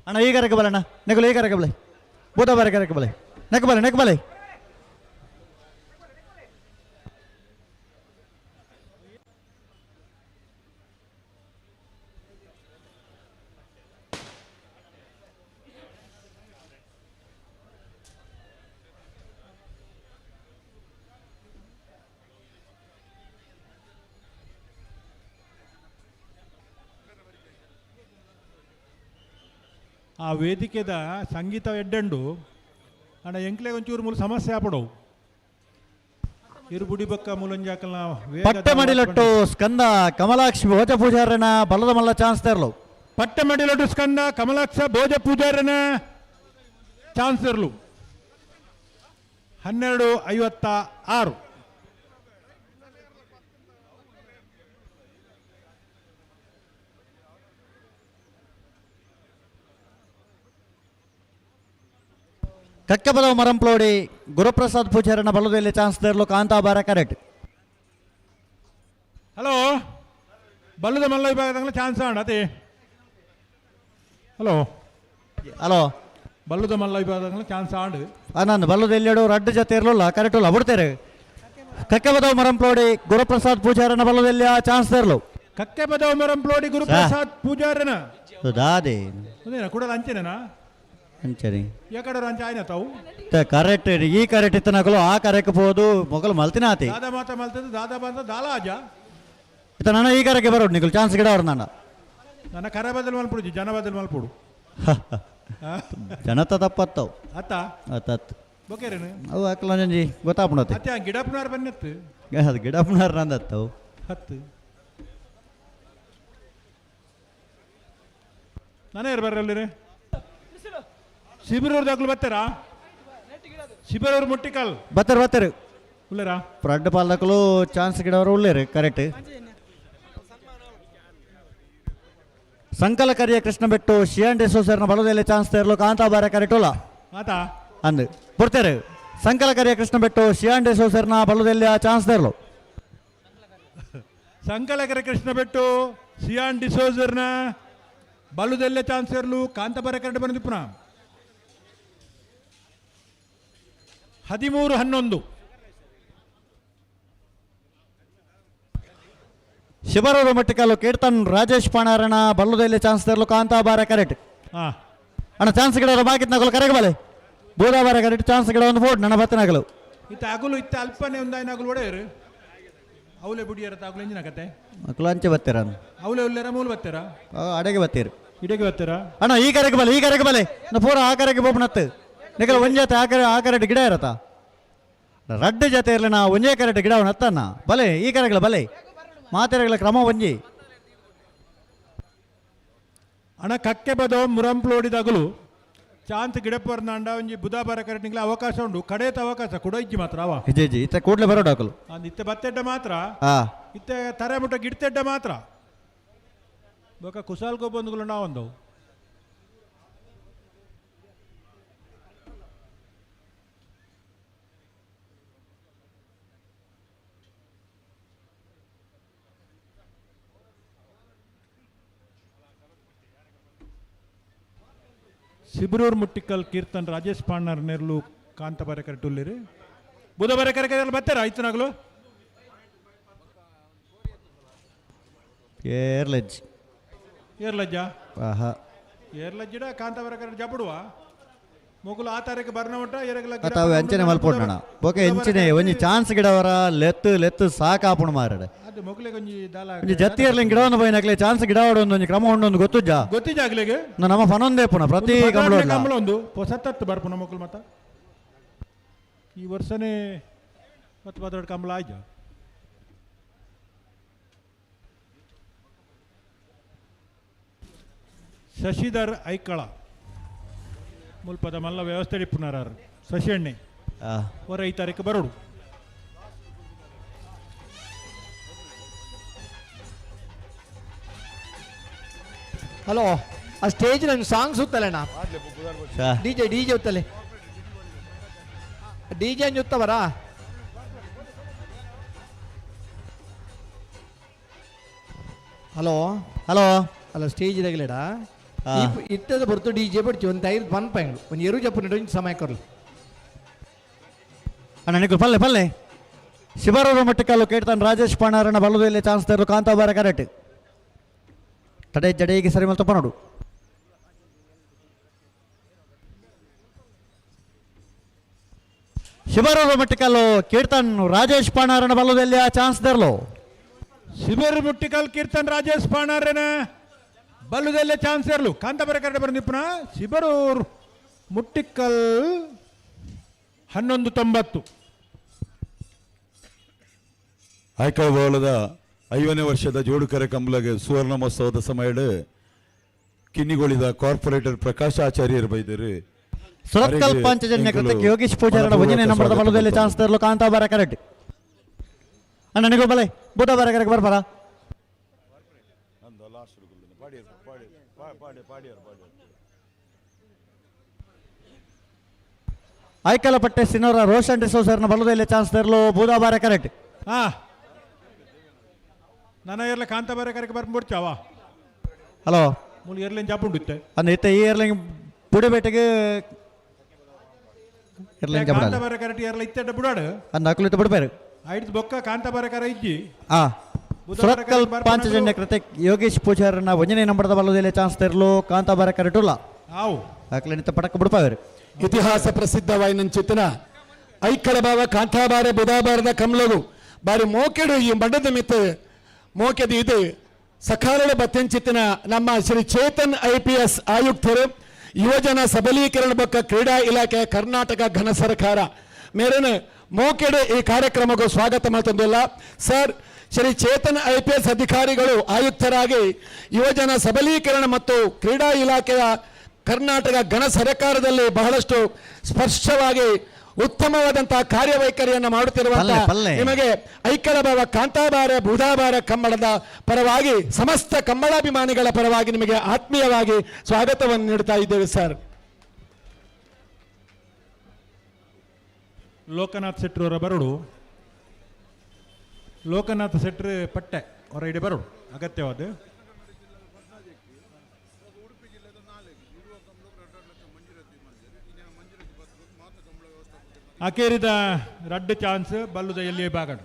ಅಣ್ಣ ಈಗ ರಕಬಲ ಅಣ್ಣ ನೆಕಲು ಈಗ ರಕಬಲೆ ಬೂತ ಬಾರಕ ರಕಬಲೆ ನೆಕಬಲೆ ನೆಕಬಲೆ. ಆ ವೇದಿಕೆದ ಸಂಗೀತ ಎಡ್ಡಂಡು ಅಣ್ಣ ಎಂಕ್ಲೆ ಒಂಚೂರು ಮೂಲ ಸಮಸ್ಯೆ ಆಪಡವು ಇರುಬುಡಿ ಬಕ್ಕ ಮೂಲಂಜಾಕಲ್ನ ಪಟ್ಟೆ ಮಡಿಲೊಟ್ಟು ಸ್ಕಂದ ಕಮಲಾಕ್ಷಿ ಭೋಜ ಪೂಜಾರನ ಬಲದ ಮಲ್ಲ ಚಾನ್ಸ್ ತರಲು. ಪಟ್ಟೆ ಮಡಿಲೊಟ್ಟು ಸ್ಕಂದ ಕಮಲಾಕ್ಷ ಭೋಜ ಪೂಜಾರನ ಚಾನ್ಸ್ ತರಲು. 12:56. ಕಕ್ಕಪದವು ಮರಂಪ್ಲೋಡಿ ಗುರುಪ್ರಸಾದ್ ಪೂಜಾರನ ಬಲದಲ್ಲಿ ಚಾನ್ಸ್ ದೇರ್ಲು ಕಾಂತಾಬಾರ ಕರೆಕ್ಟ್. ಹಲೋ, ಬಲ್ಲದ ಮಲ್ಲ ವಿಭಾಗದಂಗ್ಲ ಚಾನ್ಸ್ ಆಂಡ ಅದೇ. ಹಲೋ ಹಲೋ, ಬಲ್ಲದ ಮಲ್ಲ ವಿಭಾಗದಂಗ್ಲ ಚಾನ್ಸ್ ಆಂಡ್. ನಾನು ಬಲ್ಲದ ಎಲ್ಲೆಡು ರಡ್ಡು ಜೊತೆ ಇರಲಿಲ್ಲ ಕರೆಕ್ಟ್ ಉಲ್ಲ ಬಿಡ್ತೇರೆ. ಕಕ್ಕೆಬದವು ಮರಂಪ್ಲೋಡಿ ಗುರುಪ್ರಸಾದ್ ಪೂಜಾರನ ಬಲದಲ್ಲಿ ಚಾನ್ಸ್ ದೇರ್ಲು. ಕಕ್ಕೆಬದವು ಮರಂಪ್ಲೋಡಿ ಗುರುಪ್ರಸಾದ್ ಪೂಜಾರನ ದಾದೆ ಅದೇನಾ ಕೂಡ ಅಂಚೆನೇನಾ? ಅಂಚನೆ ಯಾಕಡೆ ಅಂಚೆ ಆಯ್ನ ತಾವು ಕರೆಕ್ಟ್. ಈ ಕರೆಕ್ಟ್ ಇತ್ತನಕಲು ಆ ಕರೆಕ್ ಪೋದು ಮೊಗಲು ಮಲ್ತಿನಾತಿ. ದಾದಾ ಮಾತ ಮಲ್ತದ ದಾದಾ ಬಂದ ದಾಲ ಆಜ. ಇತ್ತ ನಾನು ಈ ಕರೆಗೆ ಬರೋಡು ನಿಕಲು ಚಾನ್ಸ್ ಗಿಡ ಅವ್ರು ನನ್ನ. ನನ್ನ ಕರೆ ಬದಲು ಮಲ್ಪುಡು, ಜನ ಬದಲು ಮಲ್ಪುಡು. ಜನತ ತಪ್ಪತ್ತವು. ಅತ್ತ ಅತ್ತತ್ ಬೊಕೇರೇನು ಅವು ಹಾಕಲ ಗೊತ್ತಾಪುಣತೆ. ಅತ್ತೆ ಗಿಡಪ್ಪನಾರ್ ಬನ್ನೆತ್ತು. ಅದು ಗಿಡಪ್ಪನಾರ್ ನಂದತ್ತವು. ಹತ್ತು ನಾನೇ ಯಾರು ಬರ್ರಲ್ಲಿ ಶಿಬಿರವ್ರ ದಾಖಲು ಬರ್ತಾರಾ? ಶಿಬಿರವ್ರು ಮುಟ್ಟಿಕಲ್ ಬರ್ತಾರೆ ಬರ್ತಾರೆ. ಉಳ್ಳೇರಾ? ರಡ್ಡು ಪಾಲ್ದಕ್ಕಲು ಚಾನ್ಸ್ ಗಿಡವರು ಉಳ್ಳೇರು ಕರೆಕ್ಟ್. ಸಂಕಲ ಕರಿಯ ಕೃಷ್ಣ ಬೆಟ್ಟು ಶಿಯಾನ್ ಡಿಸೋಸರ್ನ ಬಲದಲ್ಲಿ ಚಾನ್ಸ್ ತೇರ್ಲು ಕಾಂತಾಬಾರ ಕರೆಕ್ಟ್ ಉಲ್ಲ. ಆತ ಅಂದು ಬರ್ತಾರೆ. ಸಂಕಲ ಕರಿಯ ಕೃಷ್ಣ ಬೆಟ್ಟು ಶಿಯಾನ್ ಡಿಸೋಸರ್ನ ಬಲದಲ್ಲಿ ಚಾನ್ಸ್ ತೇರ್ಲು. ಸಂಕಲಕರ ಕೃಷ್ಣ ಬೆಟ್ಟು ಸಿಯಾನ್ ಡಿಸೋಸರ್ನ ಬಲದಲ್ಲೇ ಚಾನ್ಸ್ ಇರಲು ಕಾಂತಾಬಾರ ಕರೆಕ್ಟ್ ಬಂದು ಪುನಃ 13-11. ಶಿಬರೂರು ಮಟ್ಟಿಕಲ್ಲು ಕೀರ್ತನ್ ರಾಜೇಶ್ ಪಾಣಾರಣ ಬಲ್ಲುದಲ್ಲಿ ಚಾನ್ಸ್ ತರಲು ಕಾಂತಾಬಾರ ಕರೆಕ್ಟ್. ಅಣ್ಣ ಚಾನ್ಸ್ ಗಿಡ ಬಾಕಿತ್ ನಗಲು ಕರೆಗೆ ಬಲೆ ಬೂದಾಬಾರ ಕರೆಕ್ಟ್ ಚಾನ್ಸ್ ಗಿಡ ಒಂದು ಫೋಟ್ ನನ್ನ ಬತ್ತನಗಲು. ಇತ್ತ ಅಗುಲು ಇತ್ತ ಅಲ್ಪನೆ ಒಂದು ಅಗುಲು ಒಡೆಯರು ಅವಲೆ ಬುಡಿಯರ ತಾಗುಲು ಎಂಜಿನ ಕತೆ ಮಕ್ಕಳು ಅಂಚೆ ಬತ್ತೀರ ಅವಲೆ ಉಲ್ಲೇರ ಮೂಲ ಬತ್ತೀರ ಅಡೆಗೆ ಬತ್ತೀರು ಇಡೆಗೆ ಬತ್ತೀರಾ? ಅಣ್ಣ ಈ ಕರೆಗೆ ಬಲೆ ಈ ಕರೆಗೆ ಬಲೆ ನಾ ಪೂರ ಆ ಕರೆಗೆ ಬೋಪನತ್ತು ನಿಕಲ ಒಂಜೆ ಆ ಕರೆ ಆ ಕರೆಟ್ ಗಿಡ ಇರತ್ತ ರಡ್ಡು ಜೊತೆ ಇರಲಿ ನಾ ಒಂಜೇ ಕರೆಟ್ ಗಿಡ ಹತ್ತನ್ನ ಬಲೆ ಈ ಕರೆಗಳ ಬಲೆ ಮಾತೆರೆಗಳ ಕ್ರಮ ಒಂಜಿ. ಅಣ್ಣ ಕಕ್ಕೆ ಬದೋ ಮುರಂಪ್ಲೋಡಿದಾಗಲು ಚಾಂತ್ ಗಿಡಪ್ಪರ್ನಾಂಡ ಒಂಜಿ ಬುಧಾಬಾರ ಕರೆಟ್ ನಿಂಗ್ಲ ಅವಕಾಶ ಉಂಟು ಕಡೇತ ಅವಕಾಶ ಕುಡ ಇಜ್ಜಿ ಮಾತ್ರ ಅವ. ಇಜ್ಜಿ ಇಜ್ಜಿ ಇತ್ತೆ ಕೂಡ್ಲೆ ಬರೋಡು ಹಾಕಲು. ಅಂದ್ ಇತ್ತೆ ಬತ್ತೆಡ್ಡ ಮಾತ್ರ ಇತ್ತೆ ತರೆ ಮುಟ್ಟ ಗಿಡತೆಡ್ಡ ಮಾತ್ರ ಬೊಕ ಕುಸಾಲ್ ಗೊಬ್ಬಂದುಗಳು ನಾವೊಂದವು. ಸಿಬ್ರೂರ್ ಮುಟ್ಟಿಕಲ್ ಕೀರ್ತನ್ ರಾಜೇಶ್ ಪಾಂಡರ್ ನೆರ್ಲು ಕಾಂತ ಬರೆಕರೆ ಟುಲ್ಲಿರಿ ಬುಧ ಬರೆಕರೆ ಬರ್ತಾರ ಆಯ್ತು ನಾಗಲು. ಏರ್ಲಜ್ಜಿ ಏರ್ಲಜ್ಜ ಆಹಾ ಏರ್ಲಜ್ಜಿಡ ಕಾಂತ ಬರೆಕರೆ ಜಬಡುವ ಮೊಗುಲು ಆ ತಾರೀಕು ಬರ್ನ ಮಟ್ಟ ಏರಗಲ ತಾವು ಎಂಚನೆ ಮಲ್ಪೊಡ್ನಣ ಬೊಕ ಎಂಚನೆ ಒಂಜಿ ಚಾನ್ಸ್ ಗಿಡವರ ಲೆತ್ತು ಲೆತ್ತು ಸಾಕಾಪುಣ ಮಾರಡೆ ಅದು ಮೊಗಲಿಗೆ ಒಂಜಿ ದಾಲ ಒಂಜಿ ಜತ್ತಿ ಇರ್ಲಿಂಗ್ ಗಿಡವನ್ನು ಪೋಯಿನಕ್ಲೆ ಚಾನ್ಸ್ ಗಿಡವಡ ಒಂದು ಒಂಜಿ ಕ್ರಮ ಉಂಡು ಒಂದು ಗೊತ್ತುಜ್ಜ ಗೊತ್ತಿಜಾಗ್ಲಿಗೆ ನಮ್ಮ ಫನೊಂದೇ ಪುನ ಪ್ರತಿ ಕಂಬಳ ಕಂಬಳ ಒಂದು ಹೊಸತತ್ತು ಬರ್ಪುನ ಮೊಕ್ಕಲು ಮತ್ತ ಈ ವರ್ಷನೇ ಮತ್ತೆ ಬದಡ ಕಂಬಳ ಆಯ್ತು. ಶಶಿಧರ್ ಐಕಳ ಮುಲ್ಪದ ಮಲ್ಲ ವ್ಯವಸ್ಥೆ ಇಪ್ಪುನಾರು ಶಶಿ ಎಣ್ಣೆ ಹೊರ 5 ತಾರೀಕು ಬರೋಡು. ಹಲೋ, ಆ ಸ್ಟೇಜ್ ನನ್ನ ಸಾಂಗ್ಸ್ ಉತ್ತಲೇಣ ಡಿ ಜೆ ಡಿ ಜೆ ಉತ್ತಲೆ ಡಿ ಜೆ ಉತ್ತವರಾ? ಹಲೋ ಹಲೋ ಅಲ್ಲ ಸ್ಟೇಜ್ ತಗಲೇಡ ಇತ್ತದ ಬರ್ತು ಡಿ ಜೆ ಬಡ್ಚಿ ಒಂದು ಐದು ಪನ್ ಪೈಂಗ್ಲು ಒಂದು ಎರು ಜಪ್ಪು ನೆಡು ಸಮಯ ಕೊರ್ಲು. ಅಣ್ಣ ನಿಕುಲು ಪಲ್ಲೆ ಪಲ್ಲೆ ಶಿಬರೂರು ಮಟ್ಟಿಕಲ್ಲು ಕೇಳ್ತಾನೆ ರಾಜೇಶ್ ಪಾಣಾರಣ ಬಲ್ಲದಲ್ಲಿ ಚಾನ್ಸ್ ತರು ಕಾಂತಾಬಾರ ಕರೆಕ್ಟ್ ತಡೆ ಜಡೆಗೆ ಸರಿ ಮಲ್ತಪ್ಪ ನೋಡು. ಶಿಬರೂರು ಮಟ್ಟಿಕಲ್ಲು ಕೀರ್ತನ್ ರಾಜೇಶ್ ಪಾಣಾರಣ ಬಲ್ಲದಲ್ಲಿ ಆ ಚಾನ್ಸ್ ತರಲು. ಶಿಬರು ಮುಟ್ಟಿಕಲ್ ಕೀರ್ತನ್ ರಾಜೇಶ್ ಪಾಣಾರನ ಬಲ್ಲದಲ್ಲೇ ಚಾನ್ಸ್ ಇರಲು ಕಾಂತಾಬಾರ ಕರೆಕ್ಟ್ ಬರ ನಿಪುಣ ಶಿಬರೂರ್ ಮುಟ್ಟಿಕಲ್ 11:90. ಐಕಳಬೋಳದ 50ನೇ ವರ್ಷದ ಜೋಡುಕರೆ ಕಂಬಲಗೆ ಸುವರ್ಣ ಮಹೋತ್ಸವದ ಸಮಯಡ್ ಕಿನ್ನಿಗೋಳಿದ ಕಾರ್ಪೊರೇಟರ್ ಪ್ರಕಾಶ್ ಆಚಾರ್ಯರು ಬೈದರು. ಸುರತ್ಕಲ್ ಪಾಂಚಜನ್ಯ ಕೃತಕ್ಕೆ ಯೋಗೀಶ್ ಪೂಜಾರನ ಒಂದನೇ ನಂಬರದ ಬಲದಲ್ಲಿ ಚಾನ್ಸ್ ತರಲು ಕಾಂತಾಬಾರ ಕರೆಕ್ಟ್. ಅಣ್ಣ ನಿಗೋ ಬಲೆ ಬುಧವಾರ ಕರೆಕ್ಟ್ ಬರ್ಬಾರ. ಐಕಲಪಟ್ಟೆ ಸಿನೋರ ರೋಷನ್ ಡಿಸೋಸರ್ನ ಬಲದಲ್ಲಿ ಚಾನ್ಸ್ ತರಲು ಬೂದಾಬಾರ ಕರೆಕ್ಟ್. ಹಾ ನನ್ನ ಎರ್ಲೆ ಕಾಂತಾಬಾರೆ ಕರೆಕ್ ಬರ್ಬಿಡ್ಚಾವ. ಹಲೋ. ಮೂಲು ಎರ್ಲೆನ್ ಜಾಪುಂಡುತ್ತೆ. ಅಂದ್ರೆ ಇತ್ತ ಈ ಏರ್ಲಿಂಗ್ ಪುಡಿಬೇಟೆಗೆ ಎರ್ಲಿಂಗ್ ಜಬಡಾಲ. ಕಾಂತಾಬಾರೆ correct Earle ಇತ್ತೆಡ್ಡ ಬುಡಾಡು. ಅಂದ ಅಕಲು ಇತ್ತ ಬಿಡ್ಬೇರು. ಐಡ್ದು ಬೊಕ್ಕ ಕಾಂತಾಬಾರೆ ಕರ ಇಜ್ಜಿ. ಆ ಸುರತ್ಕಲ್ ಪಾಂಚಜನ್ಯ ಕೃತಿಕ್ ಯೋಗೇಶ್ ಪೂಜಾರನ ಒಂಜನೇ ನಂಬರ್ದ ಬಲದಲ್ಲಿ ಚಾನ್ಸ್ ತರಲು ಕಾಂತಾಬಾರ ಕರೆಕ್ಟ್ ಉಲ್ಲ. ಆವು ಅಕ್ಲೆನಿತ್ತ ಪಟಕ ಬಿಡ್ಪಾವೇರು. ಇತಿಹಾಸ ಪ್ರಸಿದ್ಧವಾಯಿನಂಚಿತನ ಐಕ್ಕಳ ಭಾವ ಕಾಂತಾಬಾರೆ ಬುಧಾಬಾರದ ಕಮ್ಲಗು ಬಾರಿ ಮೋಕೆಡು ಈ ಮಠದ ಮಿತ್ತ ಮೋಕೆದು ಇದು ಸಕಾಲದ ಬತ್ತೆಂಚಿತನ ನಮ್ಮ ಶ್ರೀ ಚೇತನ್ ಐಪಿಎಸ್ ಆಯುಕ್ತರು ಯುವಜನ ಸಬಲೀಕರಣ ಬೊಕ್ಕ ಕ್ರೀಡಾ ಇಲಾಖೆ ಕರ್ನಾಟಕ ಘನ ಸರ್ಕಾರ ಮೇರನ ಮೋಕೆಡು ಈ ಕಾರ್ಯಕ್ರಮಕ್ಕೂ ಸ್ವಾಗತ ಮಾಡ್ತಂದಿಲ್ಲ. ಸರ್, ಶ್ರೀ ಚೇತನ್ ಐಪಿಎಸ್ ಅಧಿಕಾರಿಗಳು ಆಯುಕ್ತರಾಗಿ ಯುವಜನ ಸಬಲೀಕರಣ ಮತ್ತು ಕ್ರೀಡಾ ಇಲಾಖೆಯ ಕರ್ನಾಟಕ ಘನ ಸರ್ಕಾರದಲ್ಲಿ ಬಹಳಷ್ಟು ಸ್ಪರ್ಶವಾಗಿ ಉತ್ತಮವಾದಂತಹ ಕಾರ್ಯವೈಖರಿಯನ್ನು ಮಾಡುತ್ತಿರುವಂತಹ ನಿಮಗೆ ಐಕ್ಕಳ ಭಾವ ಕಾಂತಾಬಾರ ಬುಧಾಬಾರ ಕಂಬಳದ ಪರವಾಗಿ ಸಮಸ್ತ ಕಂಬಳಾಭಿಮಾನಿಗಳ ಪರವಾಗಿ ನಿಮಗೆ ಆತ್ಮೀಯವಾಗಿ ಸ್ವಾಗತವನ್ನು ನೀಡುತ್ತಾ ಇದ್ದೇವೆ ಸರ್. ಲೋಕನಾಥ್ ಶೆಟ್ಟರವರ ಬರಡು, ಲೋಕನಾಥ ಶೆಟ್ಟರು ಪಟ್ಟೆ ಅವರ ಇಡೀ ಬರಡು ಅಗತ್ಯವಾದ. ಅಕೇರಿದ ರಡ್ಡು ಚಾನ್ಸ್ ಬಲ್ಲುದ ಎಲ್ಲಿ ಬಾಗಡು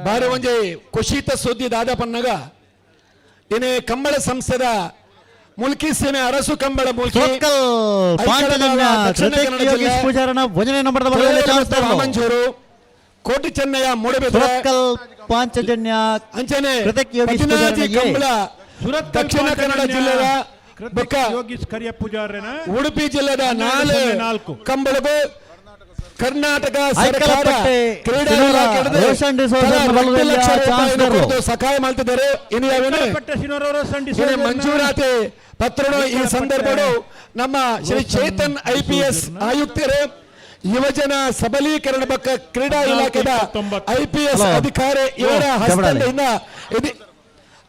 ಬಾರಿ ಒಂಜಿ ಕುಶಿತ ಸುದ್ದಿ ದಾದಪನ್ನಗ ಇನೇ ಕಂಬಳ ಸಂಸ್ಥೆದ ಮುಲ್ಕಿ ಸೇನೆ ಅರಸು ಕಂಬಳ ಮುಲ್ಕಿ ಮಂಜೂರು ಕೋಟಿ ಚೆನ್ನಯ್ಯ ಮೂಡಬಿದ್ರೆ ಪಾಂಚಜನ್ಯ ಅಂಚನೆ ಕಂಬಳ ದಕ್ಷಿಣ ಕನ್ನಡ ಜಿಲ್ಲೆಯ ಯೋಗೀಶ್ ಕರಿಯ ಪೂಜಾರನ ಉಡುಪಿ ಜಿಲ್ಲೆದ 4 ಕಂಬಳಗೂ ಕರ್ನಾಟಕ ಸರ್ಕಾರ ಕ್ರೀಡಾ ಇಲಾಖೆ ಸಹಾಯ ಮಾಡ್ತಿದ್ದಾರೆ. ಮಂಜೂರಾತಿ ಪತ್ರ ಈ ಸಂದರ್ಭ ನಮ್ಮ ಶ್ರೀ ಚೇತನ್ ಐಪಿಎಸ್ ಆಯುಕ್ತರು ಯುವಜನ ಸಬಲೀಕರಣ ಬಕ್ಕ ಕ್ರೀಡಾ ಇಲಾಖೆದ ಐಪಿಎಸ್ ಅಧಿಕಾರಿ ಇವರ ಹಸ್ತದಿಂದ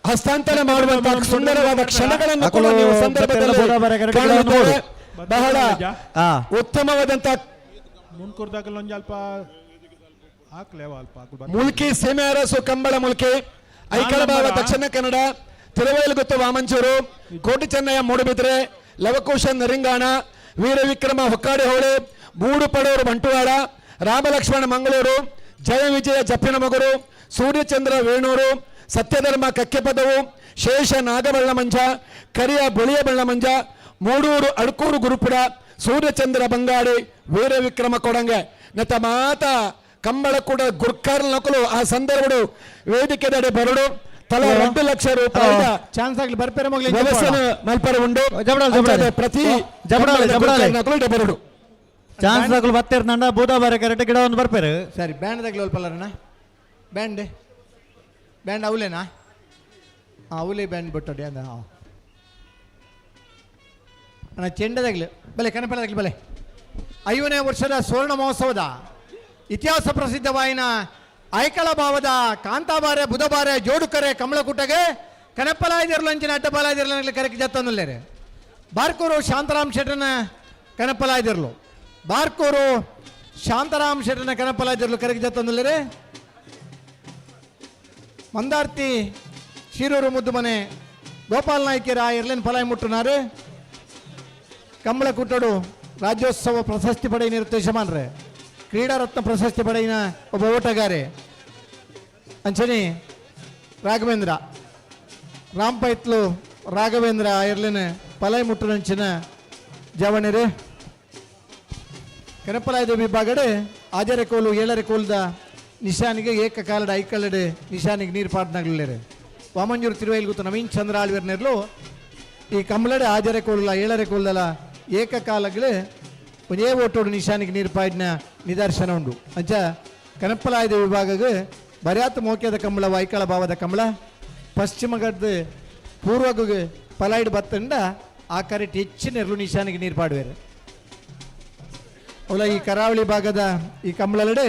ಹಸ್ತಾಂತರ ಮಾಡುವಂತಹ ಸುಂದರವಾದ ಕ್ಷಣಗಳನ್ನು ಕೂಡ ನೀವು ಸಂದರ್ಭದಲ್ಲಿ ಕಾಣುತ್ತೇವೆ. ಬಹಳ ಉತ್ತಮವಾದಂತಹ ಮುಲ್ಕಿ ಸೀಮೆ ಅರಸು ಕಂಬಳ ಮುಲ್ಕಿ ಐಕಳಬಾವ ದಕ್ಷಿಣ ಕನ್ನಡ ತಿರುವೈಲುಗುತ್ತು ವಾಮಂಚೂರು ಕೋಟಿ ಚೆನ್ನಯ್ಯ ಮೂಡುಬಿದ್ರೆ ಲವಕುಶ ನರಿಂಗಾಣ ವೀರವಿಕ್ರಮ ಹೊಕ್ಕಾಡಿಹೊಳೆ ಬೂಡುಪಡೂರು ಬಂಟುವಾಡ ರಾಮಲಕ್ಷ್ಮಣ ಮಂಗಳೂರು ಜಯ ವಿಜಯ ಜಪ್ಪಿನಮಗುರು ಸೂರ್ಯಚಂದ್ರ ವೇಣೂರು ಸತ್ಯಧರ್ಮ ಕಕ್ಕೆಪದವು ಶೇಷ ನಾಗಬಳ್ಳಮಂಜ ಕರಿಯ ಬುಳಿಯ ಬಳ್ಳಮಂಜ ಮೂಡೂರು ಅಡ್ಕೂರು ಗುರುಪುರ ಸೂರ್ಯಚಂದ್ರ ಬಂಗಾಡಿ ವೀರವಿಕ್ರಮ ಕೊಡಂಗೆ ನತ ಮಾತ ಕಂಬಳ ಕೂಡ ಗುರ್ಕಾರ್ ನಕಲು ಆ ಸಂದರ್ಭಡು ವೇದಿಕೆದಡೆ ಬರಡು ತಲಾ 2 ಲಕ್ಷ ರೂಪಾಯಿ ಚಾನ್ಸ್ ಆಗಲಿ ಬರ್ಪೇರೆ ಮಲ್ಪರ ಉಂಡು ಪ್ರತಿ ಬರಡು ಚಾನ್ಸ್ ಆಗಲು ಬತ್ತಿರ್ನಂಡ ಬೂದಾಬಾರೆ ಕರೆಕ್ಟ್ ಗಿಡ ಒಂದು ಬರ್ಪೇರು. ಸರಿ ಬ್ಯಾಂಡ್ ದಾಗಲಿ ಅಲ್ಪಲ್ಲರಣ್ಣ ಬ್ಯಾಂಡ್ ಬ್ಯಾಂಡ್ ಅವಲೇನಾ? ಹಾಂ ಅವಲೇ ಬ್ಯಾಂಡ್ ಬಿಟ್ಟೋಡಿ ಅಂದ. ಹಾಂ ಅಣ್ಣ ಚೆಂಡದಾಗಲಿ ಬಲೆ ಕನಪಲದಾಗಲಿ ಬಲೆ. 50ನೇ ವರ್ಷದ ಸುವರ್ಣ ಮಹೋತ್ಸವದ ಇತಿಹಾಸ ಪ್ರಸಿದ್ಧವಾಯಿನ ಐಕಳ ಭಾವದ ಕಾಂತಾಬಾರೆ ಬುಧಬಾರೆ ಜೋಡುಕರೆ ಕಮಲಕೂಟಗೆ ಕನಪಲಾಯ್ದಿರಲು ಅಂಚಿನ ಅಡ್ಡಪಾಲಾಯ್ದಿರಲು ಕರೆಕ್ ಜತ್ತೊಂದುಲ್ಲೇರೆ. ಬಾರ್ಕೂರು ಶಾಂತರಾಮ್ ಶೆಟ್ಟನ ಕನಪಲಾಯ್ದಿರಲು ಬಾರ್ಕೂರು ಶಾಂತರಾಮ್ ಶೆಟ್ಟನ ಕನಪಲಾಯ್ದಿರಲು ಕರೆಕ್ ಜತ್ತೊಂದುಲ್ಲೇರೆ. ಮಂದಾರ್ತಿ ಶಿರೂರು ಮುದ್ದುಮನೆ ಗೋಪಾಲ್ ನಾಯ್ಕರ ಎರ್ಲೆನ್ ಫಲಾಯ್ ಮುಟ್ಟುನಾರು. ಕಂಬಳಕೂಟಡು ರಾಜ್ಯೋತ್ಸವ ಪ್ರಶಸ್ತಿ ಪಡೆಯಿನ ಯಜಮಾನ್ರೆ ಕ್ರೀಡಾರತ್ನ ಪ್ರಶಸ್ತಿ ಪಡೆಯಿನ ಒಬ್ಬ ಓಟಗಾರೆ ಅಂಚನೆ ರಾಘವೇಂದ್ರ ರಾಂಪೈತ್ಲು ರಾಘವೇಂದ್ರ ಎರ್ಲೆನ್ ಪಲಾಯ್ ಮುಟ್ಟುನಂಚಿನ ಜವಣಿರೆ. ಕನಪಲಾಯದ ವಿಭಾಗಡೆ ಆಜರೆ ಕೋಲು ಏಳರೆ ಕೋಲ್ದ ನಿಶಾನಿಗೆ ಏಕಕಾಲದ ಐಕಲ್ಲಡೆ ನಿಶಾನಿಗೆ ನೀರು ಪಾಡ್ನಾಗ್ಲೇರೆ. ವಾಮಂಜೂರು ತಿರುವೈಲ್ಗುತ್ತು ನವೀನ್ ಚಂದ್ರ ಆಳ್ವೇರ್ ನೆರ್ಲು ಈ ಕಂಬಳಡೆ ಆಜರೆ ಕೋಲ ಏಳರೆ ಕೋಲ್ದಲ ಏಕಕಾಲಗಳೇ ಒಂದೇ ಓಟೋಡು ನಿಶಾನಿಗೆ ನೀರು ಪಾಡಿನ ನಿದರ್ಶನ ಉಂಡು. ಅಂಚ ಕನಪ್ಪಲಾಯದ ವಿಭಾಗಕ್ಕೆ ಬರ್ಯಾತ್ ಮೋಕ್ಯದ ಕಂಬಳ ವೈಕಳ ಭಾವದ ಕಂಬಳ ಪಶ್ಚಿಮಗಡ್ದ ಪೂರ್ವಗೆ ಪಲಾಯ್ಡ್ ಬತ್ತಂಡ ಆ ಕರೆಟ್ ಹೆಚ್ಚಿನ ನೆರಳು ನಿಶಾನಿಗೆ ನೀರು ಪಾಡುವೇರು. ಅವಲ ಈ ಕರಾವಳಿ ಭಾಗದ ಈ ಕಂಬಳಲಡೆ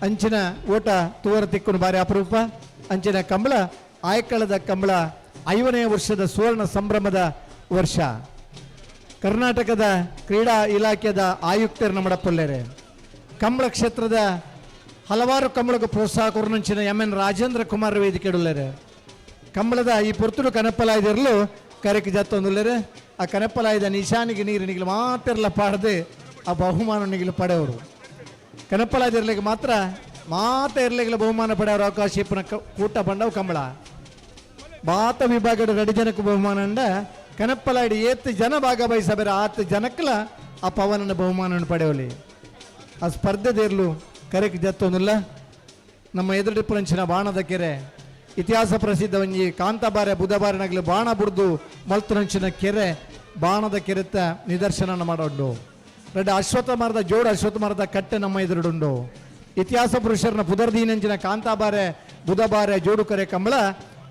ಅಂಚಿನ ಓಟ ತೂವರ ತಿಕ್ಕುನು ಬಾರಿ ಅಪರೂಪ. ಅಂಚಿನ ಕಂಬಳ ಆಯ್ಕಳದ ಕಂಬಳ 50ನೇ ವರ್ಷದ ಸುವರ್ಣ ಸಂಭ್ರಮದ ವರ್ಷ. ಕರ್ನಾಟಕದ ಕ್ರೀಡಾ ಇಲಾಖೆದ ಆಯುಕ್ತರು ನಮ್ಮಡಪಲ್ಲೇರೆ. ಕಂಬಳ ಕ್ಷೇತ್ರದ ಹಲವಾರು ಕಂಬಳಕ್ಕೆ ಪ್ರೋತ್ಸಾಹ ಕೊರನಂಚಿನ ಎಂ ಎನ್ ರಾಜೇಂದ್ರ ಕುಮಾರ್ ವೇದಿಕೆಡುಲ್ಲೇರೆ. ಕಂಬಳದ ಈ ಪೊರ್ತುಡು ಕನಪ್ಪಲಾಯ್ದಿರಲು ಕರೆಕ್ ಜತ್ತೊಂದುಲ್ಲೇರೆ. ಆ ಕನಪ್ಪಲಾಯ್ದ ನಿಶಾನಿಗೆ ನೀರು ಮಾತಿರಲ ಪಾಡದೆ ಆ ಬಹುಮಾನ ನಿಗಿಲು ಪಡೆಯವರು. ಕನಪ್ಪಲಾಯ್ದಿರ್ಲಿಕ್ಕೆ ಮಾತ್ರ ಮಾತ ಇರ್ಲಿಕ್ಕೆ ಬಹುಮಾನ ಪಡೆಯವರು ಅವಕಾಶ ಇಪ್ಪನ ಕೂಟ ಬಂಡವು ಕಂಬಳ. ಬಾತ ವಿಭಾಗದ 2 ಜನಕ್ಕೆ ಬಹುಮಾನ ಅಂಡ ಕನಪ್ಪಲಾಯ್ಡು ಏತ್ ಜನ ಭಾಗವಹಿಸಬೇರೆ ಆತ ಜನಕ್ಕಲ ಆ ಪವನನ ಬಹುಮಾನವನ್ನು ಪಡೆಯಲಿ. ಆ ಸ್ಪರ್ಧೆದೇರ್ಲು ಕರೆಕ್ ಜತ್ತೊಂದಿಲ್ಲ. ನಮ್ಮ ಎದುರು ಬಾಣದ ಕೆರೆ ಇತಿಹಾಸ ಪ್ರಸಿದ್ಧ ಒಂಜಿ ಕಾಂತಾಬಾರೆ ಬುಧಬಾರೆ ನಗಲು ಬಾಣ ಬುಡ್ದು ಮಲ್ತುನಂಚಿನ ಕೆರೆ ಬಾಣದ ಕೆರೆತ ನಿದರ್ಶನ ಮಾಡೋಡು. 2 ಅಶ್ವತ್ಥ ಮರದ ಜೋಡು ಅಶ್ವತ್ಥ ಮರದ ಕಟ್ಟೆ ನಮ್ಮ ಎದುರುಡುಂಡು. ಇತಿಹಾಸ ಪುರುಷರನ್ನ ಪುದರ್ದೀನಂಚಿನ ಕಾಂತಾಬಾರೆ ಬುಧಬಾರೆ ಜೋಡು ಕರೆ ಕಂಬಳ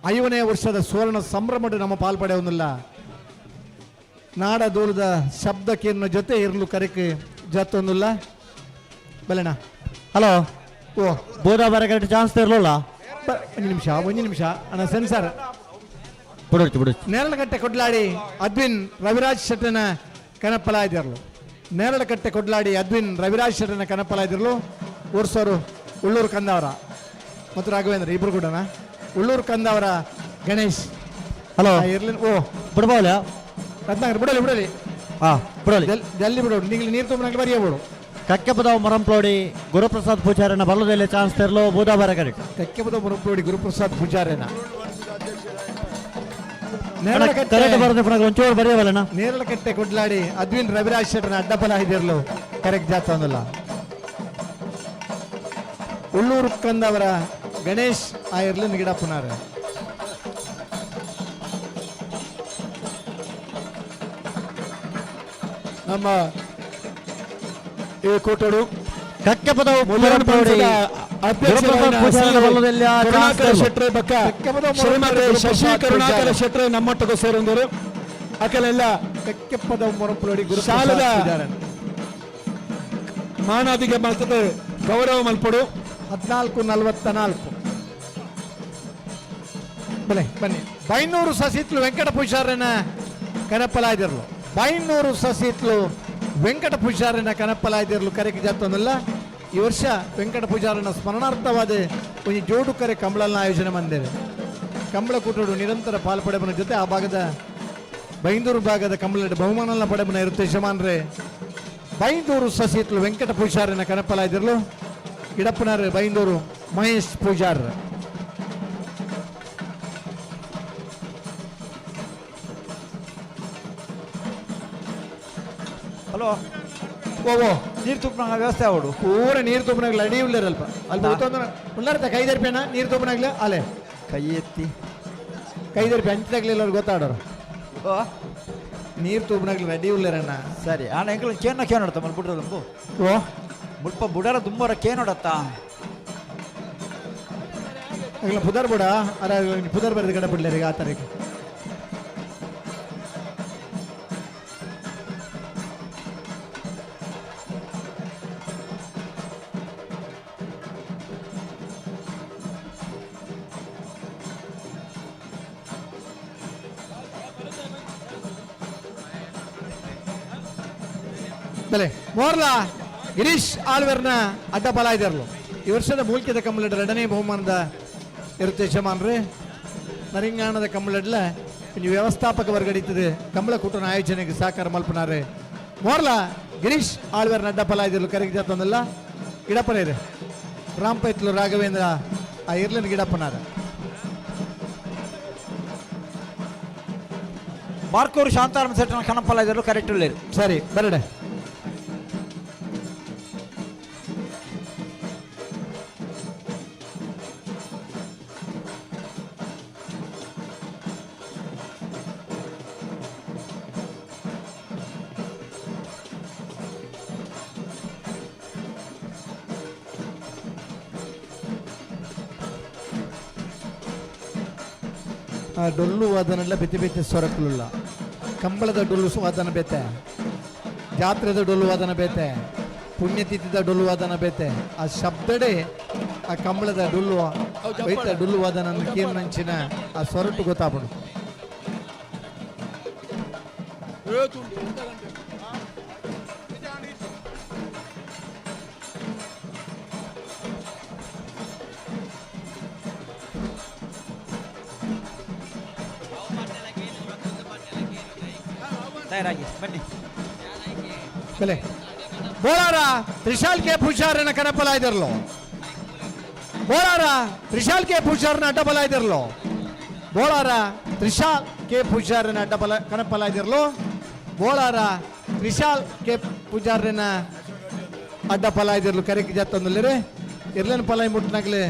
50ನೇ ವರ್ಷದ ಸುವರ್ಣ ಸಂಭ್ರಮ ನಮ್ಮ ಪಾಲ್ಪಡೆಯೊಂದಿಲ್ಲ. ನಾಡ ದೂರದ ಶಬ್ದ ಕಿರಣ ಜೊತೆ ಇರಲು ಕರೆಕ್ ಜತ್ತೊಂದಿಲ್ಲ. ಬಲೆನಾ ಹಲೋ ಓ ಬೋಧಾಬಾರೆ ಕರೆಕ್ಟ್ ಚಾನ್ಸ್ ಇರಲಿಲ್ಲ. ಒಂದು ನಿಮಿಷ ಒಂದು ನಿಮಿಷ ಅಣ್ಣ ಸೆನ್ಸರ್ ಬಿಡೋச்சு ಬಿಡೋச்சு. ನೇರಳಕಟ್ಟೆ ಕೊಡ್ಲಾಡಿ ಅದ್ವಿನ್ ರವಿರಾಜ್ ಶೆಟ್ಟನ ಕನಪ್ಪಲಾಯ್ದಿರಲು. ನೇರಳಕಟ್ಟೆ ಕೊಡ್ಲಾಡಿ ಅದ್ವಿನ್ ರವಿರಾಜ್ ಶೆಟ್ಟನ ಕನಪ್ಪಲಾಯ್ದಿರಲು. ಊರ್ಸೋರು ಉಳ್ಳೂರು ಕಂದವರ ಮತ್ತು ರಾಘವೇಂದ್ರ ಇಬ್ರು ಕೂಡ ಉಳ್ಳೂರು ಕಂದವರ ಗಣೇಶ್. ಹಲೋ ಇರ್ಲಿ ಓ ಬಿಡ್ಬೋಲ್ಲ ರತ್ನಾಕರ್ ಬಿಡಲಿ ಬಿಡಲಿ. ಹಾಂ ಬಿಡಲಿ ಜಲ್ದಿ ಬಿಡೋಡು ನೀವು ನೀರು ತುಂಬ ಬರೆಯಬೋಡು. ಕಕ್ಕೆಪದವು ಮೊರಂಪ್ಲೋಡಿ ಗುರುಪ್ರಸಾದ್ ಪೂಜಾರನ ಬಲ್ಲದಲ್ಲಿ ಚಾನ್ಸ್ ತೆರಲು ಬೂದಾಬಾರ ಕರೆಕ್ಟ್. ಕಕ್ಕೆಪದವು ಮೊರಂಪ್ಲೋಡಿ ಗುರುಪ್ರಸಾದ್ ಪೂಜಾರನ ಕರೆಕ್ಟ್ ಬರೋದು ಪುನಃ ಒಂಚೂರು ಬರೆಯವಲ್ಲಣ್ಣ. ನೇರಳಕಟ್ಟೆ ಕೊಡ್ಲಾಡಿ ಅದ್ವಿನ್ ರವಿರಾಜ್ ಶೆಟ್ಟನ ಅಡ್ಡಪಲ ಇದಿರಲು ಕರೆಕ್ಟ್ ಜಾತ ಅಂದಲ್ಲ. ಉಳ್ಳೂರು ಕಂದವರ ಗಣೇಶ್ ಆ ಇರ್ಲಿನ ಗಿಡ ಪುನಾರ. ನಮ್ಮ ಈ ಕೂಟಡು ಕಕ್ಕೆಪದವು ಕರುಣಾಕರ ಶೆಟ್ರೆ ಬಕ್ಕ ಶ್ರೀಮತಿ ಶಶಿ ಕರುಣಾಕರ ಶೆಟ್ರೆ ನಮ್ಮೊಟ್ಟಿಗೆ ಸೇರೊಂದರು. ಅಕಲೆಲ್ಲ ಕಕ್ಕೆಪದವು ಮೊರಂಪುಲೋಡಿ ಗುರು ಶಾಲದ ಮಾನಾದಿಗೆ ಮಲ್ತದೆ ಗೌರವ ಮಲ್ಪಡು. 14:44 ಬಲೆ ಬನ್ನಿ. ಬೈನೂರು ಸಸಿತ್ಲು ವೆಂಕಟ ಪೂಜಾರನ ಕನಪ್ಪಲಾಯ್ದಿರಲು. ಬೈನೂರು ಸಸಿತ್ಲು ವೆಂಕಟ ಪೂಜಾರನ ಕನಪ್ಪಲಾಯ್ದಿರಲು ಕರೆಗೆ ಜಾತೊಂದಲ್ಲ. ಈ ವರ್ಷ ವೆಂಕಟ ಪೂಜಾರನ ಸ್ಮರಣಾರ್ಥವಾದ ಒಂದು ಜೋಡು ಕರೆ ಕಂಬಳನ ಆಯೋಜನೆ ಮಂದಿರ. ಕಂಬಳ ಕೂಟಡು ನಿರಂತರ ಪಾಲ್ಪಡೆಬನ ಜೊತೆ ಆ ಭಾಗದ ಬೈಂದೂರು ಭಾಗದ ಕಂಬಳ ಬಹುಮಾನ ಪಡೆಬನ ಇರುತ್ತೆ ಯಜಮಾನ್ರೆ. ಬೈಂದೂರು ಸಸಿತ್ಲು ವೆಂಕಟ ಪೂಜಾರನ ಕನಪ್ಪಲಾಯ್ದಿರಲು. ಇಡಪ್ಪನಾರ್ ಬೈಂದೂರು ಮಹೇಶ್ ಪೂಜಾರ್. ಹಲೋ ಓ ಓ ನೀರು ತುಪ್ಪನಾಗ ವ್ಯವಸ್ಥೆ ಅವಡು ಪೂರ ನೀರು ತುಪ್ಪನಾಗ್ಲ ಅಡಿ ಉಳ್ಳಾರಲ್ಪ ಅಲ್ಪ ಉಳ್ಳಾರ್ತ ಕೈದರ್ಪೇನ ನೀರು ತುಪ್ಪನಾಗ್ಲ ಅಲೆ ಕೈ ಎತ್ತಿ ಕೈದರ್ಪೆ ಅಂಚಿದಾಗ್ಲಿಲ್ಲ ಅವ್ರು ಗೊತ್ತಾಡೋರು. ನೀರು ತುಪ್ಪನಾಗ್ಲಿ ರೆಡಿ ಉಳ್ಳಾರಣ್ಣ. ಸರಿ ಆಣ ಎಂಕಲ್ ಕೇನ ಕೇನೋಡತ್ತ ಮಲ್ ಬುಡ್ರ ತುಂಬು. ಓ ಮುಲ್ಪ ಬುಡರ ತುಂಬರ ಕೇನೋಡತ್ತ ಇಲ್ಲ ಪುದರ್ ಬುಡ ಅರ ಪುದರ್ ಬರೆದ ಕಡೆ ಬಿಡ್ಲೇರಿ ಆ ತಾರೀಕು. ಬಲೆ ಮೋರ್ಲಾ ಗಿರೀಶ್ ಆಳ್ವೆರ್ನ ಅಡ್ಡಬಲ ಇದ್ದಾರಲು. ಈ ವರ್ಷದ ಮೂಲ್ಕಿದ ಕಂಬಳಡ್ 2ನೇ ಬಹುಮಾನದ ಇರುತ್ತೆ ಯಜಮಾನ್ರಿ. ನರಿಂಗಾಣದ ಕಂಬಳಡ್ಲ ನೀವು ವ್ಯವಸ್ಥಾಪಕ ವರ್ಗಡಿತದೆ ಕಂಬಳ ಕೂಟನ ಆಯೋಜನೆಗೆ ಸಹಕಾರ ಮಲ್ಪನಾರೆ. ಮೋರ್ಲಾ ಗಿರೀಶ್ ಆಳ್ವೆರ್ನ ಅಡ್ಡಬಲ ಇದ್ದಿರಲು ಕರೆಗೆ ಜಾತೊಂದಲ್ಲ. ಗಿಡಪ್ಪನೇರೆ ರಾಮಪೈತ್ಲು ರಾಘವೇಂದ್ರ ಆ ಇರ್ಲಿನ ಗಿಡಪ್ಪನಾರ. ಬಾರ್ಕೂರು ಶಾಂತಾರಾಮ ಸೆಟ್ಟನ ಕಣಪ್ಪಲ ಇದ್ದರು ಕರೆಕ್ಟ್ ಉಳ್ಳೇರು. ಸರಿ ಬರಡೆ. ಡೊಳ್ಳು ವಾದನೆಲ್ಲ ಬೆತ್ತೆ ಬೆತ್ತೆ ಸ್ವರಕ್ಕಲಿಲ್ಲ. ಕಂಬಳದ ಡೊಳ್ಳು ವಾದನ ಬೇತೆ, ಜಾತ್ರೆದ ಡೊಳ್ಳು ವಾದನ ಬೇತೆ, ಪುಣ್ಯತಿಥಿದ ಡೊಳ್ಳು ವಾದನ ಬೇತೆ. ಆ ಶಬ್ದಡೆ ಆ ಕಂಬಳದ ಡೊಳ್ಳು ಬೈತ ಡೊಳ್ಳು ವಾದನ ಕೇರ್ನಂಚಿನ ಆ ಸ್ವರಟ್ಟು ಗೊತ್ತಾಪಡು. ತಯಾರಾಗಿ ಬನ್ನಿ. ಬೆಲೆ ಬೋಳಾರ ತ್ರಿಶಾಲ್ ಕೆ ಪೂಜಾರನ ಕನಪಲಾಯ್ದಿರ್ಲು. ಬೋಳಾರ ತ್ರಿಶಾಲ್ ಕೆ ಪೂಜಾರನ ಅಡ್ಡಬಲಾಯ್ದಿರ್ಲು. ಬೋಳಾರ ತ್ರಿಶಾಲ್ ಕೆ ಪೂಜಾರನ ಅಡ್ಡಬಲ ಕನಪಲಾಯ್ದಿರ್ಲು. ಬೋಳಾರ ತ್ರಿಶಾಲ್ ಕೆ ಪೂಜಾರನ ಅಡ್ಡಪಲಾಯ್ದಿರ್ಲು. ಕರೆಕ್ ಜತ್ತೊಂದುಲ್ಲೇರೆ ಇರ್ಲನ್ ಪಲಾಯ್ ಮುಟ್ನಾಗ್ಲೆ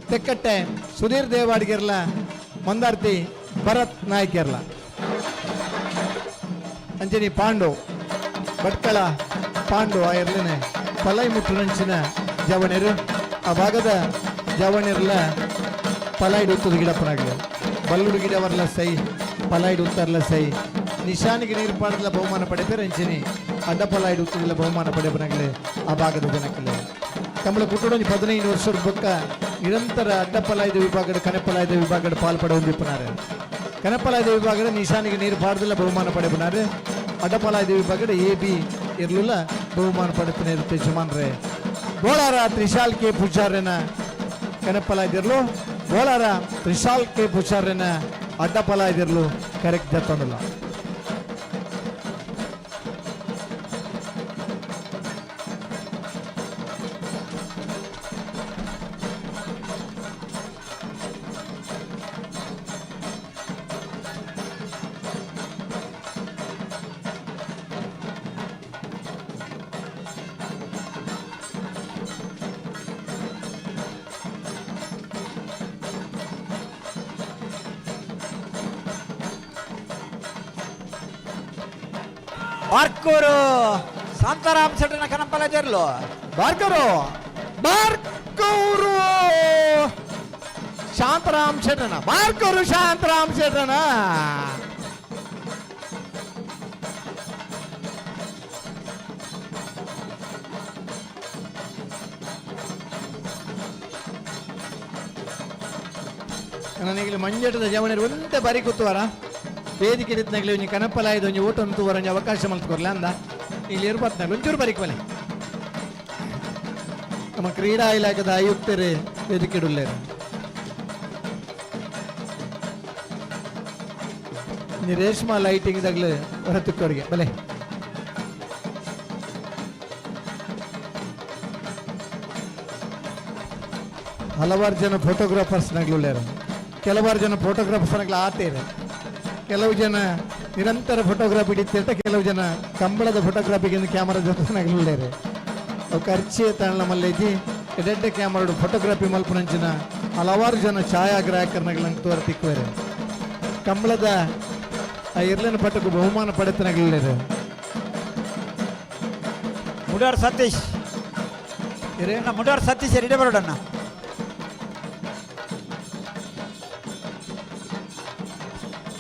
ತೆಕ್ಕಟ್ಟೆ ಸುಧೀರ್ ದೇವಾಡಿಗಿರ್ಲ ಮಂದಾರ್ತಿ ಭರತ್ ನಾಯ್ಕಿರ್ಲ ಅಂಜನಿ ಪಾಂಡು ಭಟ್ಕಳ ಪಾಂಡು ಆ ಇರ್ಲನೆ ಪಲೈ ಮುಟ್ಟುನಂಚಿನ ಜವಣರು ಆ ಭಾಗದ ಜವಣರ್ಲ ಪಲಾಯ್ಡು ಉತ್ತದ ಗಿಡಪ್ಪನಾಗಲಿ ಬಲ್ಲುಡು ಗಿಡವರ್ಲ ಸೈ ಪಲಾಯ್ಡು ಉತ್ತರ್ಲ ಸೈ ನಿಶಾನಿಗೆ ನೀರು ಪಾಡಲ ಬಹುಮಾನ ಪಡೆಪೇರು ಅಂಚಿನಿ ಅಡ್ಡ ಪಲಾಯ್ಡು ಉತ್ತದಿಲ್ಲ ಬಹುಮಾನ ಪಡೆಪನಾಗಲಿ ಆ ಭಾಗದ ಜನಕ್ಕಲೆ ತಮ್ಮಳ ಕುಟುಂಬ 15 ವರ್ಷದ ಬೊಕ್ಕ ನಿರಂತರ ಅಡ್ಡಪಲಾಯ್ದ ವಿಭಾಗದ ಕನೆಪಲಾಯ್ದ ವಿಭಾಗದ ಪಾಲ್ಪಡ ಹೊಂದಿಪ್ಪನಾರೆ. ಕನೆಪಲಾಯ್ದ ವಿಭಾಗದ ನಿಶಾನಿಗೆ ನೀರು ಪಾಡದಿಲ್ಲ ಬಹುಮಾನ ಪಡೆಪನಾರೆ. ಅಡ್ಡಪಲಾಯ್ದ ವಿಭಾಗದ ಎ ಬಿ ಇರಲಿಲ್ಲ ಬಹುಮಾನ ಪಡೆತನೇ ಯಜಮಾನ್ರೆ. ಬೋಳಾರ ತ್ರಿಶಾಲ್ ಕೆ ಪೂಜಾರನ ಕನೆಪಲಾಯ್ದಿರ್ಲು. ಬೋಳಾರ ತ್ರಿಶಾಲ್ ಕೆ ಪೂಜಾರನ ಅಡ್ಡಪಲಾಯ್ದಿರ್ಲು ಕರೆಕ್ಟ್ ಜತ್ತೊಂದಿಲ್ಲ. ಬಾರ್ಕೂರು ಶಾಂತಾರಾಮ್ ಶೆಟ್ಟನ ಕನಪಲಾಜರ್ಲು. ಬಾರ್ಕೂರು ಬಾರ್ಕೂರು ಶಾಂತರಾಮ್ ಶೆಟ್ಟನ ಬಾರ್ಕೂರು ಶಾಂತರಾಮ್ ಶೆಟ್ಟನ. ನನಗೆ ಮಂಜಟದ ಜವಣರು ಒಂದೇ ಬಾರಿ ಕೂತುವಾರ ವೇದಿಕೆ ಇತ್ನಾಗಲಿ ಒಂಜಿ ಕನಪಲಾಯ್ದು ಒಂಜಿ ಊಟ ತೂವರ ಒಂಜಿ ಅವಕಾಶ ಮಲ್ತ್ಕೊರ್ಲ ಅಂದ ಇಲ್ಲಿ ಇರ್ಬತ್ನಾಗಲಿ ಒಂಚೂರು ಬರೀಕ್ ಬಲೆ. ನಮ್ಮ ಕ್ರೀಡಾ ಇಲಾಖೆದ ಆಯುಕ್ತರೇ ವೇದಿಕೆ ಇಡುಲ್ಲೇರು. ರೇಷ್ಮಾ ಲೈಟಿಂಗ್ ದಾಗಲೇ ಹೊರತುಕ್ಕವ್ರಿಗೆ ಬಲೆ. ಹಲವಾರು ಜನ ಫೋಟೋಗ್ರಾಫರ್ಸ್ನಾಗ್ಲುಳ್ಳೇರು, ಕೆಲವಾರು ಜನ ಫೋಟೋಗ್ರಾಫರ್ಸ್ನಾಗ್ಲ ಆತೇರು, ಕೆಲವು ಜನ ನಿರಂತರ ಫೋಟೋಗ್ರಾಫಿ ಹಿಡಿತಿರ್ತ, ಕೆಲವು ಜನ ಕಂಬಳದ ಫೋಟೋಗ್ರಾಫಿಗೆ ಕ್ಯಾಮರಾ ಜೊತೆನಾಗ್ಲುಳ್ಳೇರು. ಅವು ಖರ್ಚಿ ತಾಣ ಮಲ್ಲೇಜಿ ಎಡೆಡ್ಡೆ ಕ್ಯಾಮರಾ ಫೋಟೋಗ್ರಾಫಿ ಮಲ್ಪನಂಚಿನ ಹಲವಾರು ಜನ ಛಾಯಾಗ್ರಾಹಕರನ್ನಾಗಲಂಗೆ ತೋರ ತಿಕ್ಕುವರು. ಕಂಬಳದ ಆ ಇರ್ಲಿನ ಪಟ್ಟಕ್ಕೂ ಬಹುಮಾನ ಪಡೆತನಾಗ್ಲುಳ್ಳೇರು. ಮುಡಾರ್ ಸತೀಶ್ ಮುಡಾರ್ ಸತೀಶ್ ಇಡೇ ಬರೋಡಣ್ಣ.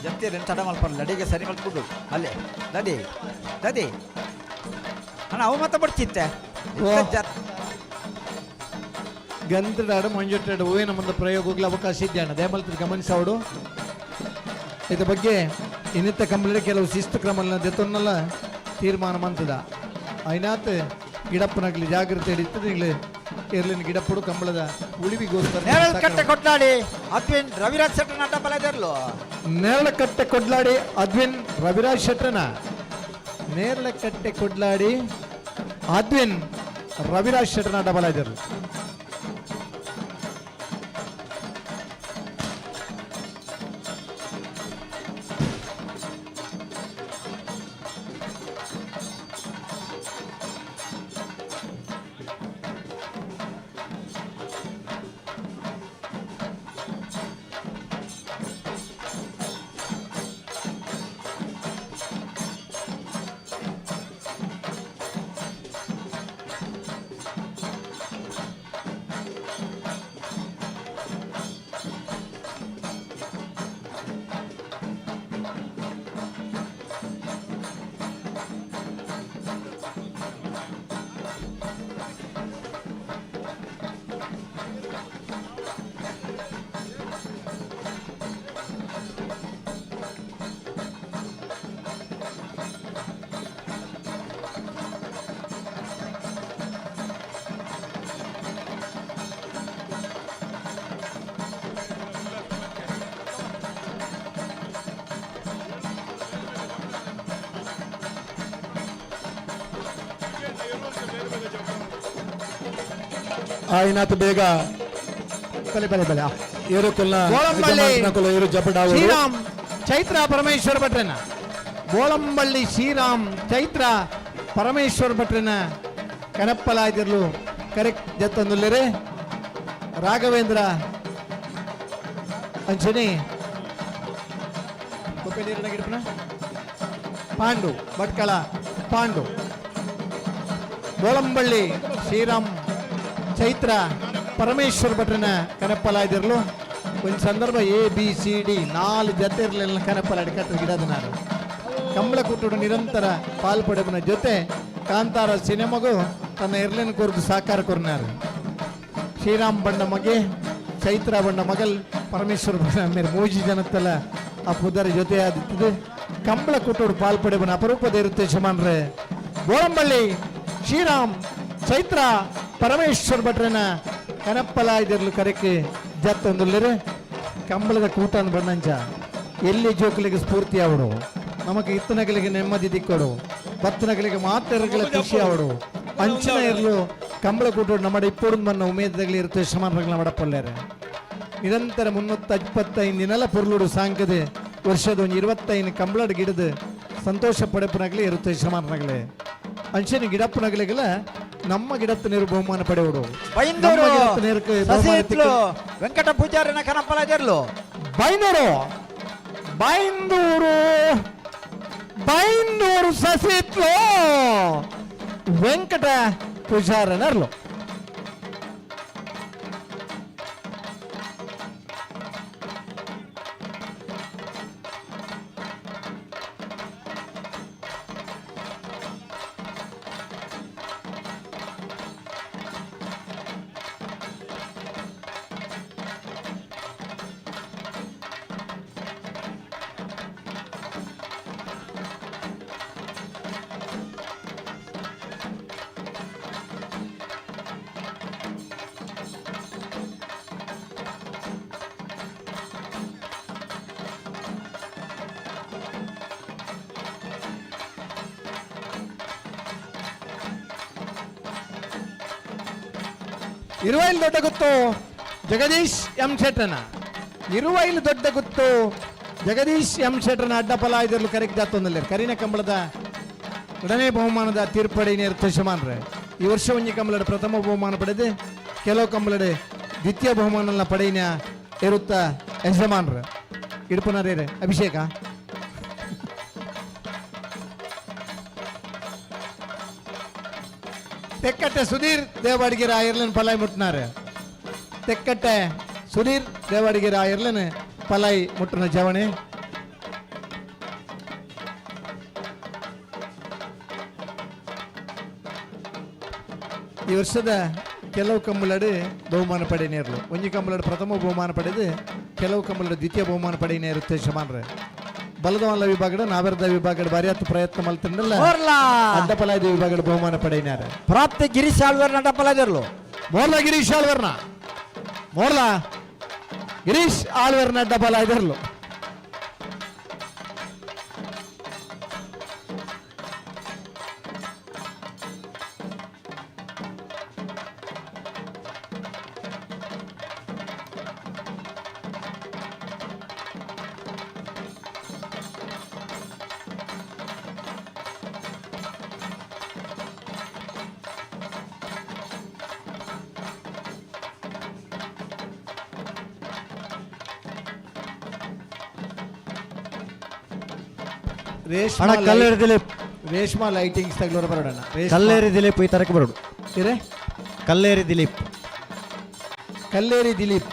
ಜಪ್ತಿಯಲ್ಲ ತಡ ಮಲ್ಪಲ್ಲ ಅಡಿಗೆ ಸರಿ ಮಲ್ಕೊಂಡು ಅಲ್ಲೇ ದದಿ ದದಿ ಅಣ್ಣ ಅವು ಮತ್ತೆ ಬರ್ತಿತ್ತೆ. ಗಂಧದಾಡು ಮಂಜುಟ್ಟಾಡು ಹೂವಿನ ಮುಂದೆ ಪ್ರಯೋಗಗಳ ಅವಕಾಶ ಇದ್ದೆ ಅಣ್ಣ ದಯಮಲ್ತ ಗಮನಿಸವಡು. ಇದ್ರ ಬಗ್ಗೆ ಇನ್ನಿತ್ತ ಕಂಬಳಿ ಕೆಲವು ಶಿಸ್ತು ಕ್ರಮ ದೆತ್ತೊನ್ನೆಲ್ಲ ತೀರ್ಮಾನ ಮಂತದ ಐನಾತ್ ಗಿಡಪ್ಪನಾಗ್ಲಿ ಜಾಗ್ರತೆ ಹಿಡಿತದೆ ಈಗಲೇ ಇರ್ಲಿನ ಗಿಡಪ್ಪಡು ಕಂಬಳದ ಉಳಿವಿಗೋಸ್ಕರ. ನೇರಳಕಟ್ಟೆ ಕೊಡ್ಲಾಡಿ ಅದ್ವಿನ್ ರವಿರಾಜ್ ಶೆಟ್ಟರ್ನ ಅಡ್ಡ ಬಲದರ್ಲು. ನೇರಳಕಟ್ಟೆ ಕೊಡ್ಲಾಡಿ ಅದ್ವಿನ್ ರವಿರಾಜ್ ಶೆಟ್ಟರ್ನ. ನೇರಳಕಟ್ಟೆ ಕೊಡ್ಲಾಡಿ ಅದ್ವಿನ್ ರವಿರಾಜ್ ಶೆಟ್ಟರ್ನ ಅಡ್ಡ ಬಲದರ್ಲು. ಆಯಿನಾತ್ ಬೇಗ ಬಲೆ ಬಲೆ ಬಲೆ ಏರುಕುಲ್ನ ಬೋಳಂಬಳ್ಳಿ ಏರು ಜಪಡಾವು ಶ್ರೀರಾಮ್ ಚೈತ್ರ ಪರಮೇಶ್ವರ ಭಟ್ರನ ಬೋಳಂಬಳ್ಳಿ ಶ್ರೀರಾಮ್ ಚೈತ್ರ ಪರಮೇಶ್ವರ ಭಟ್ರನ ಕನಪ್ಪಲಾಯ್ದಿರ್ಲು ಕರೆಕ್ಟ್ ಜತ್ತೊಂದುಲ್ಲೆರೆ ರಾಘವೇಂದ್ರ ಅಂಚನೆ ನೀರಿನ ಪಾಂಡು ಭಟ್ಕಳ ಪಾಂಡು ಬೋಳಂಬಳ್ಳಿ ಶ್ರೀರಾಮ್ ಚೈತ್ರ ಪರಮೇಶ್ವರ ಭಟ್ರನ ಕನಪ್ಪಲಾಯ್ದಿರ್ಲು ಒಂದು ಸಂದರ್ಭ ಎ ಬಿ ಸಿ ಡಿ ನಾಲ್ಕು ಜತೆ ಇರಲಿಲ್ಲ ಕನಪ್ಪಲಾಡಿ ಕಟ್ಟರು ಗಿಡದನಾರು ಕಂಬಳ ಕುಟ್ಟುಡು ನಿರಂತರ ಪಾಲ್ಪಡೆಪನ ಜೊತೆ ಕಾಂತಾರ ಸಿನಿಮಾಗೂ ತನ್ನ ಇರ್ಲಿನ ಕೊರದು ಸಾಕಾರ ಕೊರ್ನಾರು. ಶ್ರೀರಾಮ್ ಬಣ್ಣ ಮಗೆ ಚೈತ್ರ ಬಣ್ಣ ಮಗಲ್ ಪರಮೇಶ್ವರ ಬಣ್ಣ ಮೇರೆ ಮೂಜಿ ಜನತ್ತಲ್ಲ ಆ ಪುದರ ಜೊತೆ ಆದಿತ್ತದೆ. ಕಂಬಳ ಕುಟ್ಟುಡು ಪಾಲ್ಪಡೆಪನ ಅಪರೂಪದ ಇರುತ್ತೆ ಯಜಮಾನ್ರೆ. ಬೋಳಂಬಳ್ಳಿ ಶ್ರೀರಾಮ್ ಚೈತ್ರ ಪರಮೇಶ್ವರ ಭಟ್ರನ ಕನಪ್ಪಲಾಯ್ದಿರ್ಲು ಕರೆಕ್ಕೆ ಜತ್ತೊಂದುಲ್ಲೆರೆ ಕಂಬಳದ ಕೂಟನ್ ಬಣ್ಣಂಚ ಎಲ್ಲಿ ಜೋಕುಲಿಗೆ ಸ್ಫೂರ್ತಿ ಅವಡು ನಮಗೆ ಇತ್ತನಗಲಿಗೆ ನೆಮ್ಮದಿ ದಿಕ್ಕೊಡು ಬತ್ತನಗಲಿಗೆ ಮಾತೆರಗಳ ಖುಷಿ ಅವಡು ಅಂಚಿನ ಇರಲು ಕಂಬಳ ಕೂಟ ನಮ್ಮ ಇಪ್ಪೊಡು ಮನ್ನ ಉಮೇದಗಲಿ ಇರುತ್ತೆ ಶಮಾನಗಳ ಮಡಪಲ್ಲೇರೆ. ನಿರಂತರ 325 ದಿನಲ ಪೊರ್ಲುಡು ಸಾಂಕದೆ ವರ್ಷದ ಒಂದು 25 ಕಂಬಳಡ್ ಗಿಡದ ಸಂತೋಷ ಪಡೆಪನಗಲಿ ಇರುತ್ತೆ ಶಮಾನಗಳೇ. ಅಂಚಿನ ಗಿಡಪ್ಪನಗಲಿಗೆಲ್ಲ ನಮ್ಮ ಗಿಡತ್ತ ನೀರು ಬಹುಮಾನ ಪಡೆಯುವುದು. ಬೈಂದೂರು ವೆಂಕಟ ಪೂಜಾರಿನ ಕನಪ್ಪಲಾಜರ್ಲು. ಬೈಂದೂರು ಬೈಂದೂರು ಬೈಂದೂರು ಸಸಿತ್ಲು ವೆಂಕಟ ಪೂಜಾರನರ್ಲು. ಇರುವೈಲ್ ದೊಡ್ಡ ಗುತ್ತು ಜಗದೀಶ್ ಎಂ ಶೆಟ್ಟನ. ಇರುವೈಲ್ ದೊಡ್ಡ ಗುತ್ತು ಜಗದೀಶ್ ಎಂ ಶೆಟ್ಟನ ಅಡ್ಡಫಲ ಇದರಲು ಕರೆಕ್ಟ್ ಜಾತೊಂದಿಲ್ಲ. ಕರಿನ ಕಂಬಳದ ಎರಡನೇ ಬಹುಮಾನದ ತೀರ್ಪಡಿ ನೇರ ಯಜಮಾನ್ರೆ. ಈ ವರ್ಷ ಒಂಜಿ ಕಂಬಳದ ಪ್ರಥಮ ಬಹುಮಾನ ಪಡೆದು ಕೆಲವು ಕಂಬಳಡೆ ದ್ವಿತೀಯ ಬಹುಮಾನ ಪಡೆಯಿನ ಇರುತ್ತ ಯಜಮಾನ್ರೆ. ಇಡ್ಪನರೇ ಅಭಿಷೇಕ ತೆಕ್ಕಟ್ಟೆ ಸುಧೀರ್ ದೇವಾಡಿಗೆರ ಐರ್ಲೆನ್ ಪಲಾಯ್ ಮುಟ್ನಾರೆ. ತೆಕ್ಕಟ್ಟೆ ಸುಧೀರ್ ದೇವಾಡಿಗೆರ ಐರ್ಲೆನ್ ಪಲಾಯ್ ಮುಟ್ಟನ ಜವಣೆ. ಈ ವರ್ಷದ ಕೆಲವು ಕಂಬಳಡು ಬಹುಮಾನ ಪಡೆಯನೇರ್ಲು. ಒಂಜಿ ಕಂಬಳಡು ಪ್ರಥಮ ಬಹುಮಾನ ಪಡೆದು ಕೆಲವು ಕಂಬಳಡು ದ್ವಿತೀಯ ಬಹುಮಾನ ಪಡೆಯನೇರುತ್ತೆ ಯಜಮಾನ್ರೆ. ಬಲದವಲ್ಲ ವಿಭಾಗದ ನಾವೆರದ ವಿಭಾಗದ ಬಾರಿ ಹತ್ತು ಪ್ರಯತ್ನ ಮಲ್ತಂಡಲ್ಲ ಅಡ್ಡಪಲಾಯ್ದ ವಿಭಾಗದ ಬಹುಮಾನ ಪಡೆಯಿನಾರೆ. ಪ್ರಾಪ್ತಿ ಗಿರೀಶ್ ಆಳ್ವರ್ನ ಅಡ್ಡಪಲಾಯ್ದರ್ಲು. ಮೋರ್ಲಾ ಗಿರೀಶ್ ಆಳ್ವರ್ನ ಮೋರ್ಲಾ ಗಿರೀಶ್ ಆಳ್ವರ್ನ ಅಡ್ಡಪಲಾಯ್ದರ್ಲು. ರೇಷ್ಮಾ ಕಲ್ಲೇರಿ ದಿಲೀಪ್. ರೇಷ್ಮಾ ಲೈಟಿಂಗ್ಸ್ ತಗ್ಲೋರ ಬರೋಣ. ಕಲ್ಲೇರಿ ದಿಲೀಪ್ ಈ ತರಕ್ಕೆ ಬರೋಡು. ಇರೇ ಕಲ್ಲೇರಿ ದಿಲೀಪ್. ಕಲ್ಲೇರಿ ದಿಲೀಪ್.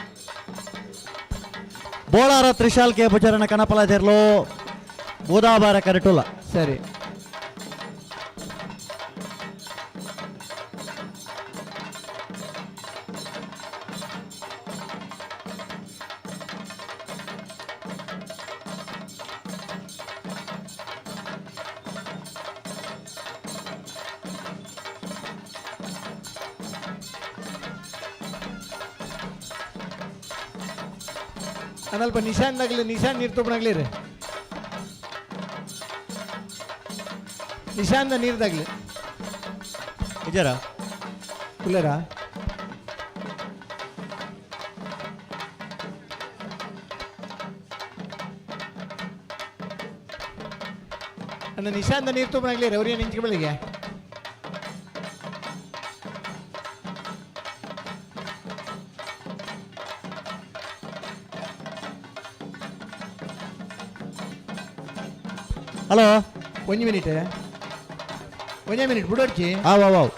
ಬೋಳಾರ ತ್ರಿಶಾಲ್ ಕೆ ಪುಜಾರನ ಕನಪಲ ಜೆರ್ಲೋ ಬೋದಾಬಾರ ಕರೆಟುಲ. ಸರಿ. ಅಲ್ಪ ನಿಶಾನ್ ನಗಲಿ, ನಿಶಾನ್ ನೀರು ತೊಗೊಂಡಾಗ್ಲಿ ರೀ. ನಿಶಾನ್ದ ನೀರ್ದಾಗ್ಲಿ. ಇಜಾರ ಕುಲ್ಲರ ಅಣ್ಣ ನಿಶಾಂತ ನೀರು ತುಂಬಾಗ್ಲಿ ರವರಿಯ ನಿಂಚಿಗೆ ಬೆಳಿಗ್ಗೆ. ಹಲೋ, ಒಂಜಿ ಮಿನಿಟ್, ಒಂಜೇ ಮಿನಿಟ್ ಬುಡೋಡ್ಚಿ. ಆವ್ ಆವ್ ಆವ್.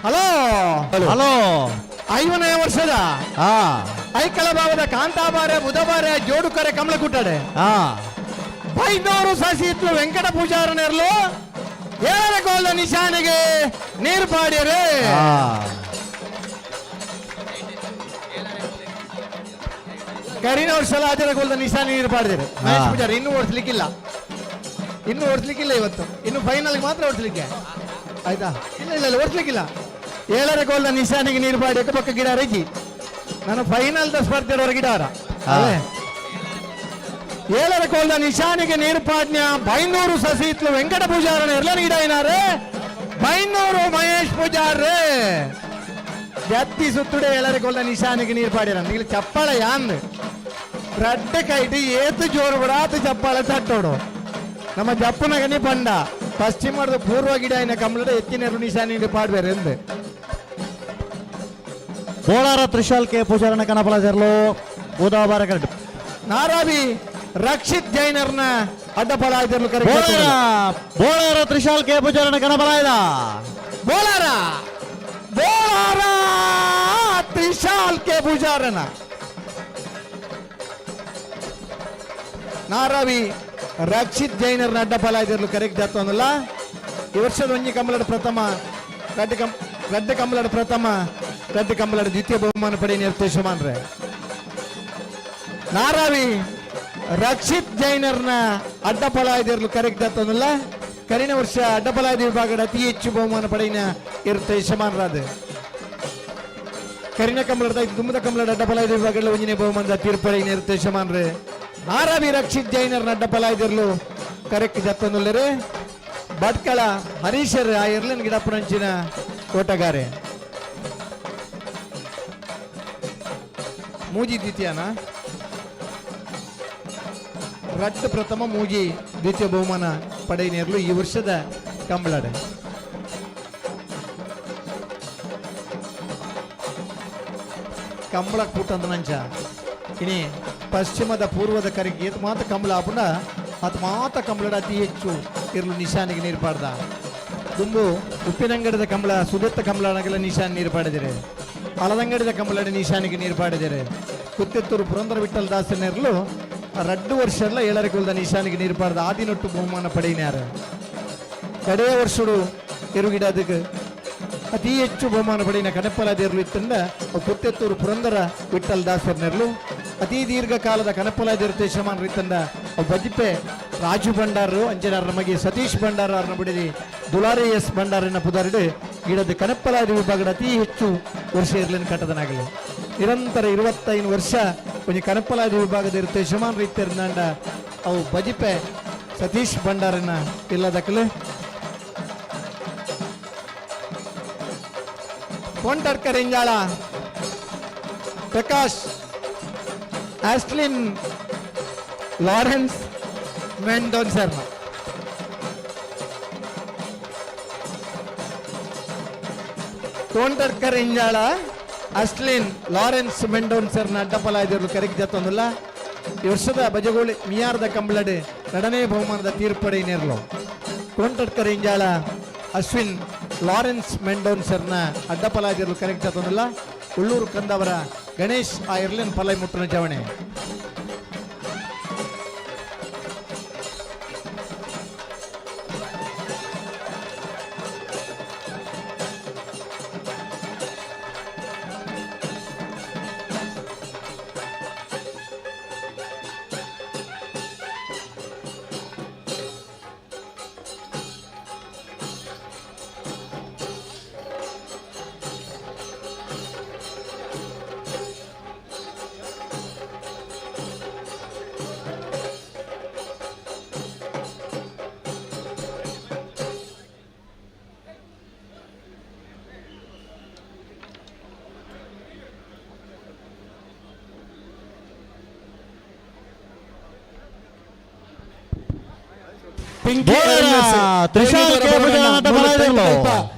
ಹಲೋ ಹಲೋ, 50ನೇ ವರ್ಷದ ಐಕಳ ಭಾವದ ಕಾಂತಾಬಾರೆ ಬುಧಬಾರೆ ಜೋಡುಕರೆ ಕಮಲಕುಟ್ಟಾಡೆ ಬೈದೂರು ಸಸಿತ್ಲು ವೆಂಕಟ ಪೂಜಾರನೆರ್ಲು ಏಳರ ಕೋಲ ನಿಶಾನೆಗೆ ನೀರು ಪಾಡ್ಯರೆ. ಕರಿನ ವರ್ಷಲ ಆಚರ ಕೋಲ್ದ ನಿಶಾನೆ ನೀರು ಪಾಡಿದರೆ ಮಹೇಶ್ ಪೂಜಾರಿ ಇನ್ನೂ ಓಡಿಸ್ಲಿಕ್ಕಿಲ್ಲ, ಇನ್ನೂ ಓಡಿಸ್ಲಿಕ್ಕಿಲ್ಲ ಇವತ್ತು, ಇನ್ನು ಫೈನಲ್ ಮಾತ್ರ ಓಡಿಸ್ಲಿಕ್ಕೆ ಆಯ್ತಾ? ಇಲ್ಲ ಇಲ್ಲ ಇಲ್ಲ, ಓಡಿಸ್ಲಿಕ್ಕಿಲ್ಲ. ಏಳರ ಗೋಲ್ದ ನಿಶಾನಿಗೆ ನೀರು ಪಾಡಿ ಪಕ್ಕ ಗಿಡ ರಜಿ ನಾನು ಫೈನಲ್ the ಸ್ಪರ್ಧೆ ಗಿಡಾರ. ಏಳರ ಕೋಲ್ದ ನಿಶಾನಿಗೆ ನೀರು ಪಾಡ್ನ್ಯ ಬೈನೂರು ಸಸಿತ್ಲು ವೆಂಕಟ ಪೂಜಾರನ ಎಲ್ಲ ಗಿಡ ಏನಾರೆ ಬೈನೂರು ಮಹೇಶ್ ಪೂಜಾರ್ರೆ ಜತ್ತಿ ಸುತ್ತುಡೆ ಏಳರ ಕೋಲ್ದ ನಿಶಾನಿಗೆ ನೀರು ಪಾಡ್ಯಾರ. ಇಲ್ಲಿ ಚಪ್ಪಾಳ ಯಾಂದ್ ರಡ್ಡೆ ಕೈಟಿ ಏತು ಜೋರು ಬಿಡಾತು ಚಪ್ಪಾಳ ತಟ್ಟೋಡು. ನಮ್ಮ ಜಪ್ಪನಗನಿ ಪಂಡ ಪಶ್ಚಿಮದ ಪೂರ್ವ ಗಿಡ ಏನ ಕಮಲದ ಎತ್ತಿನ ನಿಶಾನಿ ನೀರು ಪಾಡ್ಬೇರೆ ಎಂದು. ಬೋಳಾರ ತ್ರಿಶಾಲ್ ಕೆ ಪೂಜಾರನ ಕನಪಲ ಜರ್ಲು ಬುಧವಾರ ಕರೆಕ್ಟ್. ನಾರಾವಿ ರಕ್ಷಿತ್ ಜೈನರ್ನ ಅಡ್ಡಪಲ ಆಯ್ತಿರ್ಲು ಕರೆ. ಬೋಳಾರ ತ್ರಿಶಾಲ್ ಕೆ ಪೂಜಾರನ ಕನಪಲ ಆಯ್ದ. ಬೋಳಾರ ಬೋಳಾರ ತ್ರಿಶಾಲ್ ಕೆ ಪೂಜಾರನ ನಾರಾವಿ ರಕ್ಷಿತ್ ಜೈನರ್ನ ಅಡ್ಡಪಲ ಆಯ್ತಿರ್ಲು ಕರೆಕ್ಟ್ ಜಾತವನ್ನಲ್ಲ. ಈ ವರ್ಷದ ಒಂಜಿ ಕಮಲದ ಪ್ರಥಮ ರಡ್ಡ ಕಮಲದ ಪ್ರಥಮ ರಡ್ಡ ಕಮಲದ ದ್ವಿತೀಯ ಬಹುಮಾನ ಪಡೆಯ ನಿರ್ದೇಶಮಾನ್ರೆ ನಾರಾವಿ ರಕ್ಷಿತ್ ಜೈನರ್ನ ಅಡ್ಡಪಲಾಯದಿರಲು ಕರೆಕ್ಟ್ ಜಾತವನ್ನಲ್ಲ. ಕರಿನ ವರ್ಷ ಅಡ್ಡಪಲಾಯದ ವಿಭಾಗದ ಅತಿ ಹೆಚ್ಚು ಬಹುಮಾನ ಪಡೆಯಿನ ಇರುತ್ತೆ ಯಜಮಾನರಾದ ಕರಿನ ಕಮಲದ ತುಂಬದ ಕಮಲದ ಅಡ್ಡಪಲಾಯದ ವಿಭಾಗದ ಒಂಜನೇ ಬಹುಮಾನದ ತೀರ್ಪಡೆಯಿನ ಇರುತ್ತೆ ಯಜಮಾನ್ರೆ ನಾರಾವಿ ರಕ್ಷಿತ್ ಜೈನರ್ನ ಅಡ್ಡಪಲಾಯದಿರಲು ಕರೆಕ್ಟ್ ಜತ್ತೊಂದುಲ್ಲರೆ ಭಟ್ಕಳ ಹರೀಶರ್ ಆ ಎರ್ಲನ್ ಗಿಡಪ್ಪನಂಚಿನ ಓಟಗಾರೆ ಮೂಜಿ ದ್ವಿತೀಯನ ರಡ್ಡು ಪ್ರಥಮ ಮೂಜಿ ದ್ವಿತೀಯ ಬಹುಮಾನ ಪಡೆಯನೇರ್ಲು ಈ ವರ್ಷದ ಕಂಬಳಡೆ. ಕಂಬಳ ಕೂಟಂದ ನಂಚ ಇನಿ ಪಶ್ಚಿಮದ ಪೂರ್ವದ ಕರೆಗೆ ಏತ್ ಮಾತ ಕಂಬಳ ಆಪುಂಡ ಅದು ಮಾತ ಕಂಬಳಡ ಅತಿ ಹೆಚ್ಚು ಇರಲು ನಿಶಾನಿಗೆ ನೀರು ಪಾಡ್ದ. ದುಂಬು ಉಪ್ಪಿನಂಗಡದ ಕಂಬಳ ಸುದತ್ತ ಕಂಬಳನಗೆಲ್ಲ ನಿಶಾನೆ ನೀರು ಪಾಡಿದರೆ, ಅಲದಂಗಡಿದ ಕಂಬಳಡ ನಿಶಾನಿಗೆ ನೀರು ಪಾಡಿದರೆ, ಕುತ್ತೆತ್ತೂರು ಪುರಂದರ ವಿಠಲ್ ದಾಸನೆರ್ಲು ರಡ್ಡು ವರ್ಷ ಎಲ್ಲ ಏಳರ ಕುಲದ ನಿಶಾನಿಗೆ ನೀರು ಪಾಡ್ದ ಆದಿನೊಟ್ಟು ಬಹುಮಾನ ಪಡೆಯಿನಾರ. ಕಡೆಯ ವರ್ಷಡು ಎರುಗಿಡ ಅದಕ್ಕೆ ಅತಿ ಹೆಚ್ಚು ಬಹುಮಾನ ಪಡೆಯಿನ ಕನಪಲಾದೇರ್ಲು ಇತ್ತಂಡ ಕುತ್ತೆತ್ತೂರು ಪುರಂದರ ವಿಠಲ್ ದಾಸರ್ನೆರ್ಲು ಅತಿ ದೀರ್ಘಕಾಲದ ಕನಪಲಾದೇರು ತೇಶಮಾನರು ಇತ್ತಂಡ ಬಜಿಪೆ ರಾಜು ಭಂಡಾರರು ಅಂಜನಾರ ನಮಗೆ ಸತೀಶ್ ಭಂಡಾರ ಅವ್ರನ್ನ ಬಿಡಿದಿ ದುಲಾರಿ ಎಸ್ ಭಂಡಾರನ ಪುದಾರಿಡು ಗಿಡದ ಕನಪಲಾದಿ ವಿಭಾಗದ ಅತಿ ಹೆಚ್ಚು ವರ್ಷ ಇರಲಿನ ಕಟ್ಟದನಾಗಲಿ ನಿರಂತರ 25 ವರ್ಷ ಒಂಜಿ ಕನಪಲಾದಿ ವಿಭಾಗದ ಇರುತ್ತೆ ಯಜಮಾನ್ ರೀತಿಯರ್ನಾಂಡ ಅವು ಬಜಿಪೆ ಸತೀಶ್ ಭಂಡಾರನ ಇಲ್ಲದಕ್ಕಲು. ಕೋಂಟಡ್ಕರ್ ಇಂಜಾಳ ಪ್ರಕಾಶ್ ಆಸ್ಲಿನ್ ಲಾರೆನ್ಸ್ ಮೆಂಡೋನ್ಸರ್ನ ಕೋಂಟಡ್ಕರ್ ಇಂಜಾಳ ಅಸ್ಲಿನ್ ಲಾರೆನ್ಸ್ ಮೆಂಡೋನ್ಸರ್ನ ಅಡ್ಡಪಲಾಯದರು ಕರೆಗೆ ಜತ್ತೊಂದಿಲ್ಲ. ಈ ವರ್ಷದ ಬಜಗೋಳಿ ಮಿಯಾರದ ಕಂಬಳಡೆ ಎರಡನೇ ಬಹುಮಾನದ ತೀರ್ಪಡೆ ನೇರಲು ಕೋಂಟಡ್ಕರ್ ಇಂಜಾಳ ಅಶ್ವಿನ್ ಲಾರೆನ್ಸ್ ಮೆಂಡೋನ್ಸರ್ನ ಅಡ್ಡಪಲಾಯದರು ಕರೆಗೆ ಜತ್ತೊಂದಿಲ್ಲ. ಉಳ್ಳೂರು ಕಂದವರ ಗಣೇಶ್ ಆ ಇರ್ಲಿನ್ ಪಲೈ ಮುಟ್ಟನ ಜವಣೆ. ಪಿಂಕಿ ತ್ರಿಶಾಲ್ ಕೆ ಪೂಜಾರನ ಬಲಾಯದಲ್ಲೋ.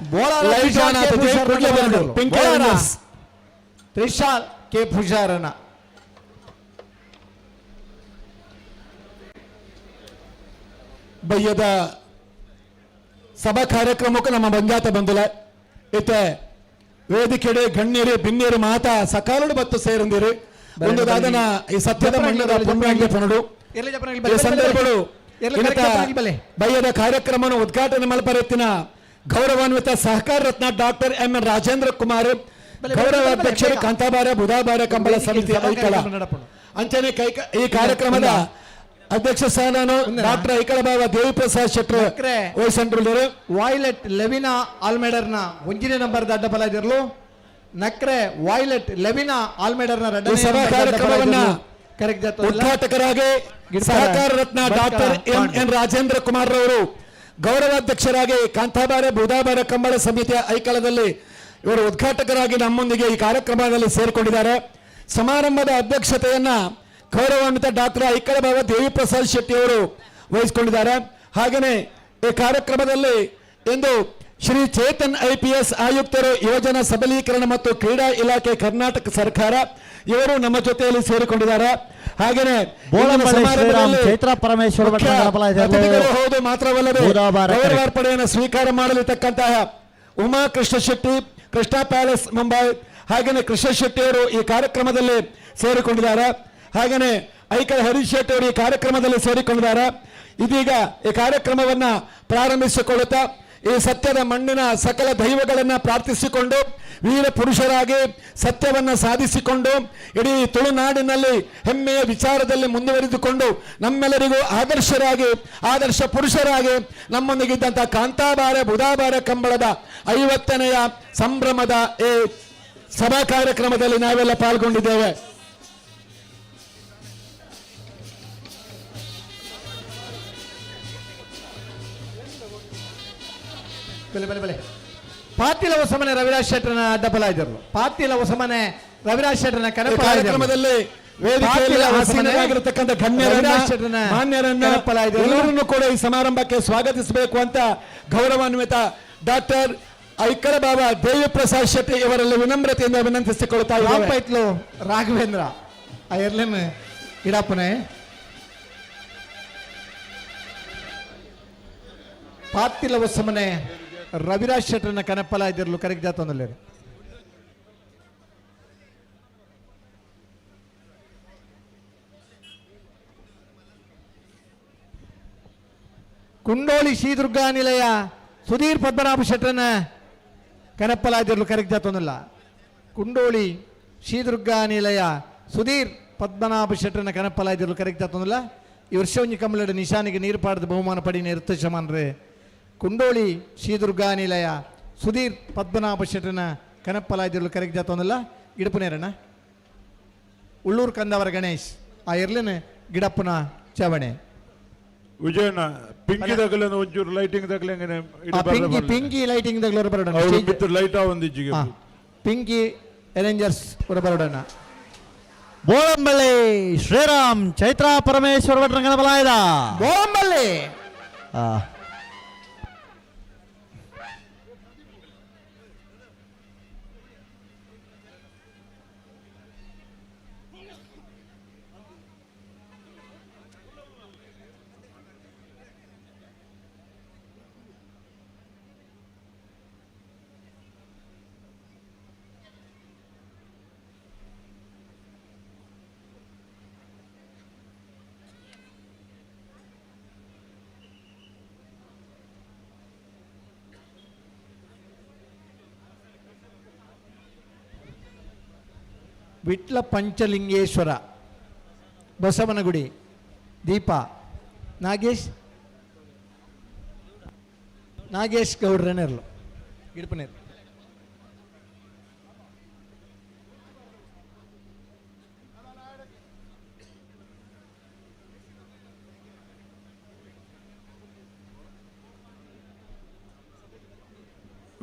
ಲೈಟ್ ಆನ್ ಆತದೆ ಕೂಡ್ಲೆ ಬರಡು ಪಿಂಕಿ ಅವೆಂಜರ್ಸ್. ತ್ರಿಶಾಲ್ ಕೆ ಪೂಜಾರನ. ಬಯ್ಯದ ಸಭಾ ಕಾರ್ಯಕ್ರಮಕ್ಕೂ ನಮ್ಮ ಬಂಜಾತ ಬಂದಿಲ್ಲ ಇತ್ತೆ ವೇದಿಕೆಡೆ ಗಣ್ಯರು ಬಿನ್ಯರು ಮಾತಾ ಸಕಾಲಡು ಬತ್ತು ಸೇರಂದಿರು ಒಂದು ದಾದನ ಈ ಸತ್ಯದ ಮಣ್ಣದ ಪುಣ್ಯಾಂಗೆ ಪನಡು ಈ ಸಂದರ್ಭಗಳು ಇನ್ನತ ಬಯ್ಯದ ಕಾರ್ಯಕ್ರಮವನ್ನು ಉದ್ಘಾಟನೆ ಮಲ್ಪರೆತ್ತಿನ ಗೌರವಾನ್ವಿತ ಸಹಕಾರ ರತ್ನ doctor M N Rajendra Kumar, ಗೌರವ ಅಧ್ಯಕ್ಷರು ಕಾಂತಾಬಾರ ಬುಧಾಬಾರ ಕಂಬಳ ಸಮಿತಿ ಐಕಳ ಅಂಚನೆ ಕೈಕ ಈ ಕಾರ್ಯಕ್ರಮದ ಅಧ್ಯಕ್ಷ ಸ್ಥಾನನು ಡಾಕ್ಟರ್ ಐಕಳ ಬಾಬಾ ದೇವಿಪ್ರಸಾದ್ ಶೆಟ್ಟರ್ ವಹಿಸಿಕೊಂಡರು. ವಾಯ್ಲೆಟ್ ಲೆವಿನಾ ಆಲ್ಮೇಡರ್ನ ಒಂಜಿನೇ ನಂಬರ್ ಅಡ್ಡ ಬಲಾದಿರಲು. ನಕ್ರೆ ವಾಯ್ಲೆಟ್ ಲೆವಿನಾ ಆಲ್ಮೇಡರ್ನ ಈ ಸಭಾ ಕಾರ್ಯಕ್ರಮವನ್ನ ಉದ್ಘಾಟಕರಾಗಿ ಸಹಕಾರ ರತ್ನ ಡಾಕ್ಟರ್ ಎಂ ಎನ್ ರಾಜೇಂದ್ರ ಕುಮಾರ್ ರವರು, ಗೌರವಾಧ್ಯಕ್ಷರಾಗಿ ಕಾಂತಾಬಾರ ಬುಧಾಬಾರ ಕಂಬಳ ಸಮಿತಿಯ ಐಕಳದಲ್ಲಿ ಇವರು ಉದ್ಘಾಟಕರಾಗಿ ನಮ್ಮೊಂದಿಗೆ ಈ ಕಾರ್ಯಕ್ರಮದಲ್ಲಿ ಸೇರಿಕೊಂಡಿದ್ದಾರೆ. ಸಮಾರಂಭದ ಅಧ್ಯಕ್ಷತೆಯನ್ನ ಗೌರವಾನ್ವಿತ ಡಾಕ್ಟರ್ ಐಕಳ ಬಾಬಾ ದೇವಿಪ್ರಸಾದ್ ಶೆಟ್ಟಿ ಅವರು ವಹಿಸಿಕೊಂಡಿದ್ದಾರೆ. ಹಾಗೆಯೇ ಈ ಕಾರ್ಯಕ್ರಮದಲ್ಲಿ ಇಂದು ಶ್ರೀ ಚೇತನ್ IPS ಆಯುಕ್ತರು, ಯುವಜನ ಸಬಲೀಕರಣ ಮತ್ತು ಕ್ರೀಡಾ ಇಲಾಖೆ ಕರ್ನಾಟಕ ಸರ್ಕಾರ, ಇವರು ನಮ್ಮ ಜೊತೆಯಲ್ಲಿ ಸೇರಿಕೊಂಡಿದ್ದಾರೆ. ಹಾಗೆಯೇ ಚೈತ್ರ ಪರಮೇಶ್ವರ ಅತಿಥಿಗಳು ಹೌದು, ಮಾತ್ರವಲ್ಲದೆ ಗೌರವಾರ್ಪಣೆಯನ್ನು ಸ್ವೀಕಾರ ಮಾಡಲಿರ್ತಕ್ಕಂತಹ ಉಮಾ ಕೃಷ್ಣ ಶೆಟ್ಟಿ, ಕೃಷ್ಣ ಪ್ಯಾಲೇಸ್ ಮುಂಬೈ, ಹಾಗೆಯೇ ಕೃಷ್ಣ ಶೆಟ್ಟಿ ಅವರು ಈ ಕಾರ್ಯಕ್ರಮದಲ್ಲಿ ಸೇರಿಕೊಂಡಿದ್ದಾರೆ. ಹಾಗೆಯೇ ಐಕಳ ಹರೀಶ್ ಶೆಟ್ಟಿ ಅವರು ಈ ಕಾರ್ಯಕ್ರಮದಲ್ಲಿ ಸೇರಿಕೊಂಡಿದ್ದಾರೆ. ಇದೀಗ ಈ ಕಾರ್ಯಕ್ರಮವನ್ನು ಪ್ರಾರಂಭಿಸಿಕೊಳ್ಳುತ್ತಾ ಈ ಸತ್ಯದ ಮಣ್ಣಿನ ಸಕಲ ದೈವಗಳನ್ನು ಪ್ರಾರ್ಥಿಸಿಕೊಂಡು ವೀರ ಪುರುಷರಾಗಿ ಸತ್ಯವನ್ನು ಸಾಧಿಸಿಕೊಂಡು ಇಡೀ ತುಳುನಾಡಿನಲ್ಲಿ ಹೆಮ್ಮೆಯ ವಿಚಾರದಲ್ಲಿ ಮುಂದುವರಿದುಕೊಂಡು ನಮ್ಮೆಲ್ಲರಿಗೂ ಆದರ್ಶರಾಗಿ, ಆದರ್ಶ ಪುರುಷರಾಗಿ ನಮ್ಮೊಂದಿಗಿದ್ದಂಥ ಕಾಂತಾಬಾರೆ ಬುಧಾಬಾರೆ ಕಂಬಳದ 50ನೆಯ ಸಂಭ್ರಮದ ಈ ಸಭಾ ಕಾರ್ಯಕ್ರಮದಲ್ಲಿ ನಾವೆಲ್ಲ ಪಾಲ್ಗೊಂಡಿದ್ದೇವೆ. ಬೆಲೆ ಬೆಲೆ ಬೆಲೆ ಪಾತಿಲ ಹೊಸಮನೆ ರವಿರಾಜ್ ಶೆಟ್ಟರ್ನ ಅಡ್ಡಬಲ ಇದ್ದರು. ಪಾತಿಲ ಹೊಸಮನೆ ರವಿರಾಜ್ ಶೆಟ್ಟರ್ನ ಈ ಕಾರ್ಯಕ್ರಮದಲ್ಲಿ ವೇದಿಕೆಯಲ್ಲಿ ಆಸೀನರಾಗಿರತಕ್ಕಂಥ ಗಣ್ಯರನ್ನ, ಮಾನ್ಯರನ್ನ ಎಲ್ಲರನ್ನೂ ಕೂಡ ಈ ಸಮಾರಂಭಕ್ಕೆ ಸ್ವಾಗತಿಸಬೇಕು ಅಂತ ಗೌರವಾನ್ವಿತ ಡಾಕ್ಟರ್ ಐಕಳ ಬಾಬಾ ದೇವಿಪ್ರಸಾದ್ ಶೆಟ್ಟಿ ಇವರಲ್ಲಿ ವಿನಮ್ರತೆಯಿಂದ ವಿನಂತಿಸಿಕೊಳ್ಳುತ್ತಾ ಇದ್ದೇವೆ. ರಾಘವೇಂದ್ರ ಆ ಎರ್ಲೆನ್ ಇಡಪ್ಪನೆ ಪಾತಿಲ ಹೊಸಮನೆ ರವಿರಾಜ್ ಶೆಟ್ಟರ್ನ ಕನಪ್ಪಲ ಇದ್ದಿರಲು ಕರೆಕ್ಟ್ ಜಾತೊಂದಲ್ಲೇರು. ಕುಂಡೋಳಿ ಶ್ರೀದುರ್ಗಾ ನಿಲಯ ಸುಧೀರ್ ಪದ್ಮನಾಭ ಶೆಟ್ಟರ್ನ ಕನಪ್ಪಲ ಇದ್ದಿರಲು ಕರೆಕ್ಟ್ ಜಾತೊಂದಲ್ಲ. ಕುಂಡೋಳಿ ಶ್ರೀದುರ್ಗಾ ನಿಲಯ ಸುಧೀರ್ ಪದ್ಮನಾಭ ಶೆಟ್ಟರ್ನ ಕನಪ್ಪಲ ಇದ್ದಿರಲು ಕರೆಕ್ಟ್ ಜಾತೊಂದಲ್ಲ. ಈ ವರ್ಷ ಒಂಜಿ ಕಮ್ಮಲಡ ನಿಶಾನಿಗೆ ನೀರು ಪಾಡದ ಬಹುಮಾನ ಪಡಿನ ಇರ್ತ. ಕುಂಡೋಳಿ ಶ್ರೀದುರ್ಗಾ ನಿಲಯ ಸುಧೀರ್ ಪದ್ಮನಾಭ ಶೆಟ್ಟರ್ನ ಕನಪ್ಪಲ ಇದ್ದಿರಲು ಕರೆಕ್ಟ್ ಜಾತೊಂದಲ್ಲ. ಗಿಡಪುನೇರಣ್ಣ ಉಳ್ಳೂರು ಕಂದವರ ಗಣೇಶ್ ಆ ಎರ್ಲಿನ ಗಿಡಪ್ಪನ ಚವಣೆ. ವಿಜಯಣ್ಣ ಪಿಂಕಿ ತಗಲನ ಒಂಚೂರು ಲೈಟಿಂಗ್ ತಗಲಂಗನೆ ಪಿಂಕಿ ಪಿಂಕಿ ಲೈಟಿಂಗ್ ತಗಲೋರು ಬರೋಣ. ಅವರು ಲೈಟ್ ಒಂದಿಜ್ಜಿಗೆ ಪಿಂಕಿ ಅರೇಂಜರ್ಸ್ ಬರೋಣ. ಬೋಳಂಬಳ್ಳಿ ಶ್ರೀರಾಮ್ ಚೈತ್ರ ಪರಮೇಶ್ವರ ಭಟ್ರಂಗನ ಬಲಾಯದ ಬೋಳಂಬಳ್ಳಿ ವಿಟ್ಲ ಪಂಚಲಿಂಗೇಶ್ವರ ಬಸವನಗುಡಿ ದೀಪ ನಾಗೇಶ್ ನಾಗೇಶ್ ಗೌಡ್ರನೇರ್ಲು ಗಿಡಪನೇರು.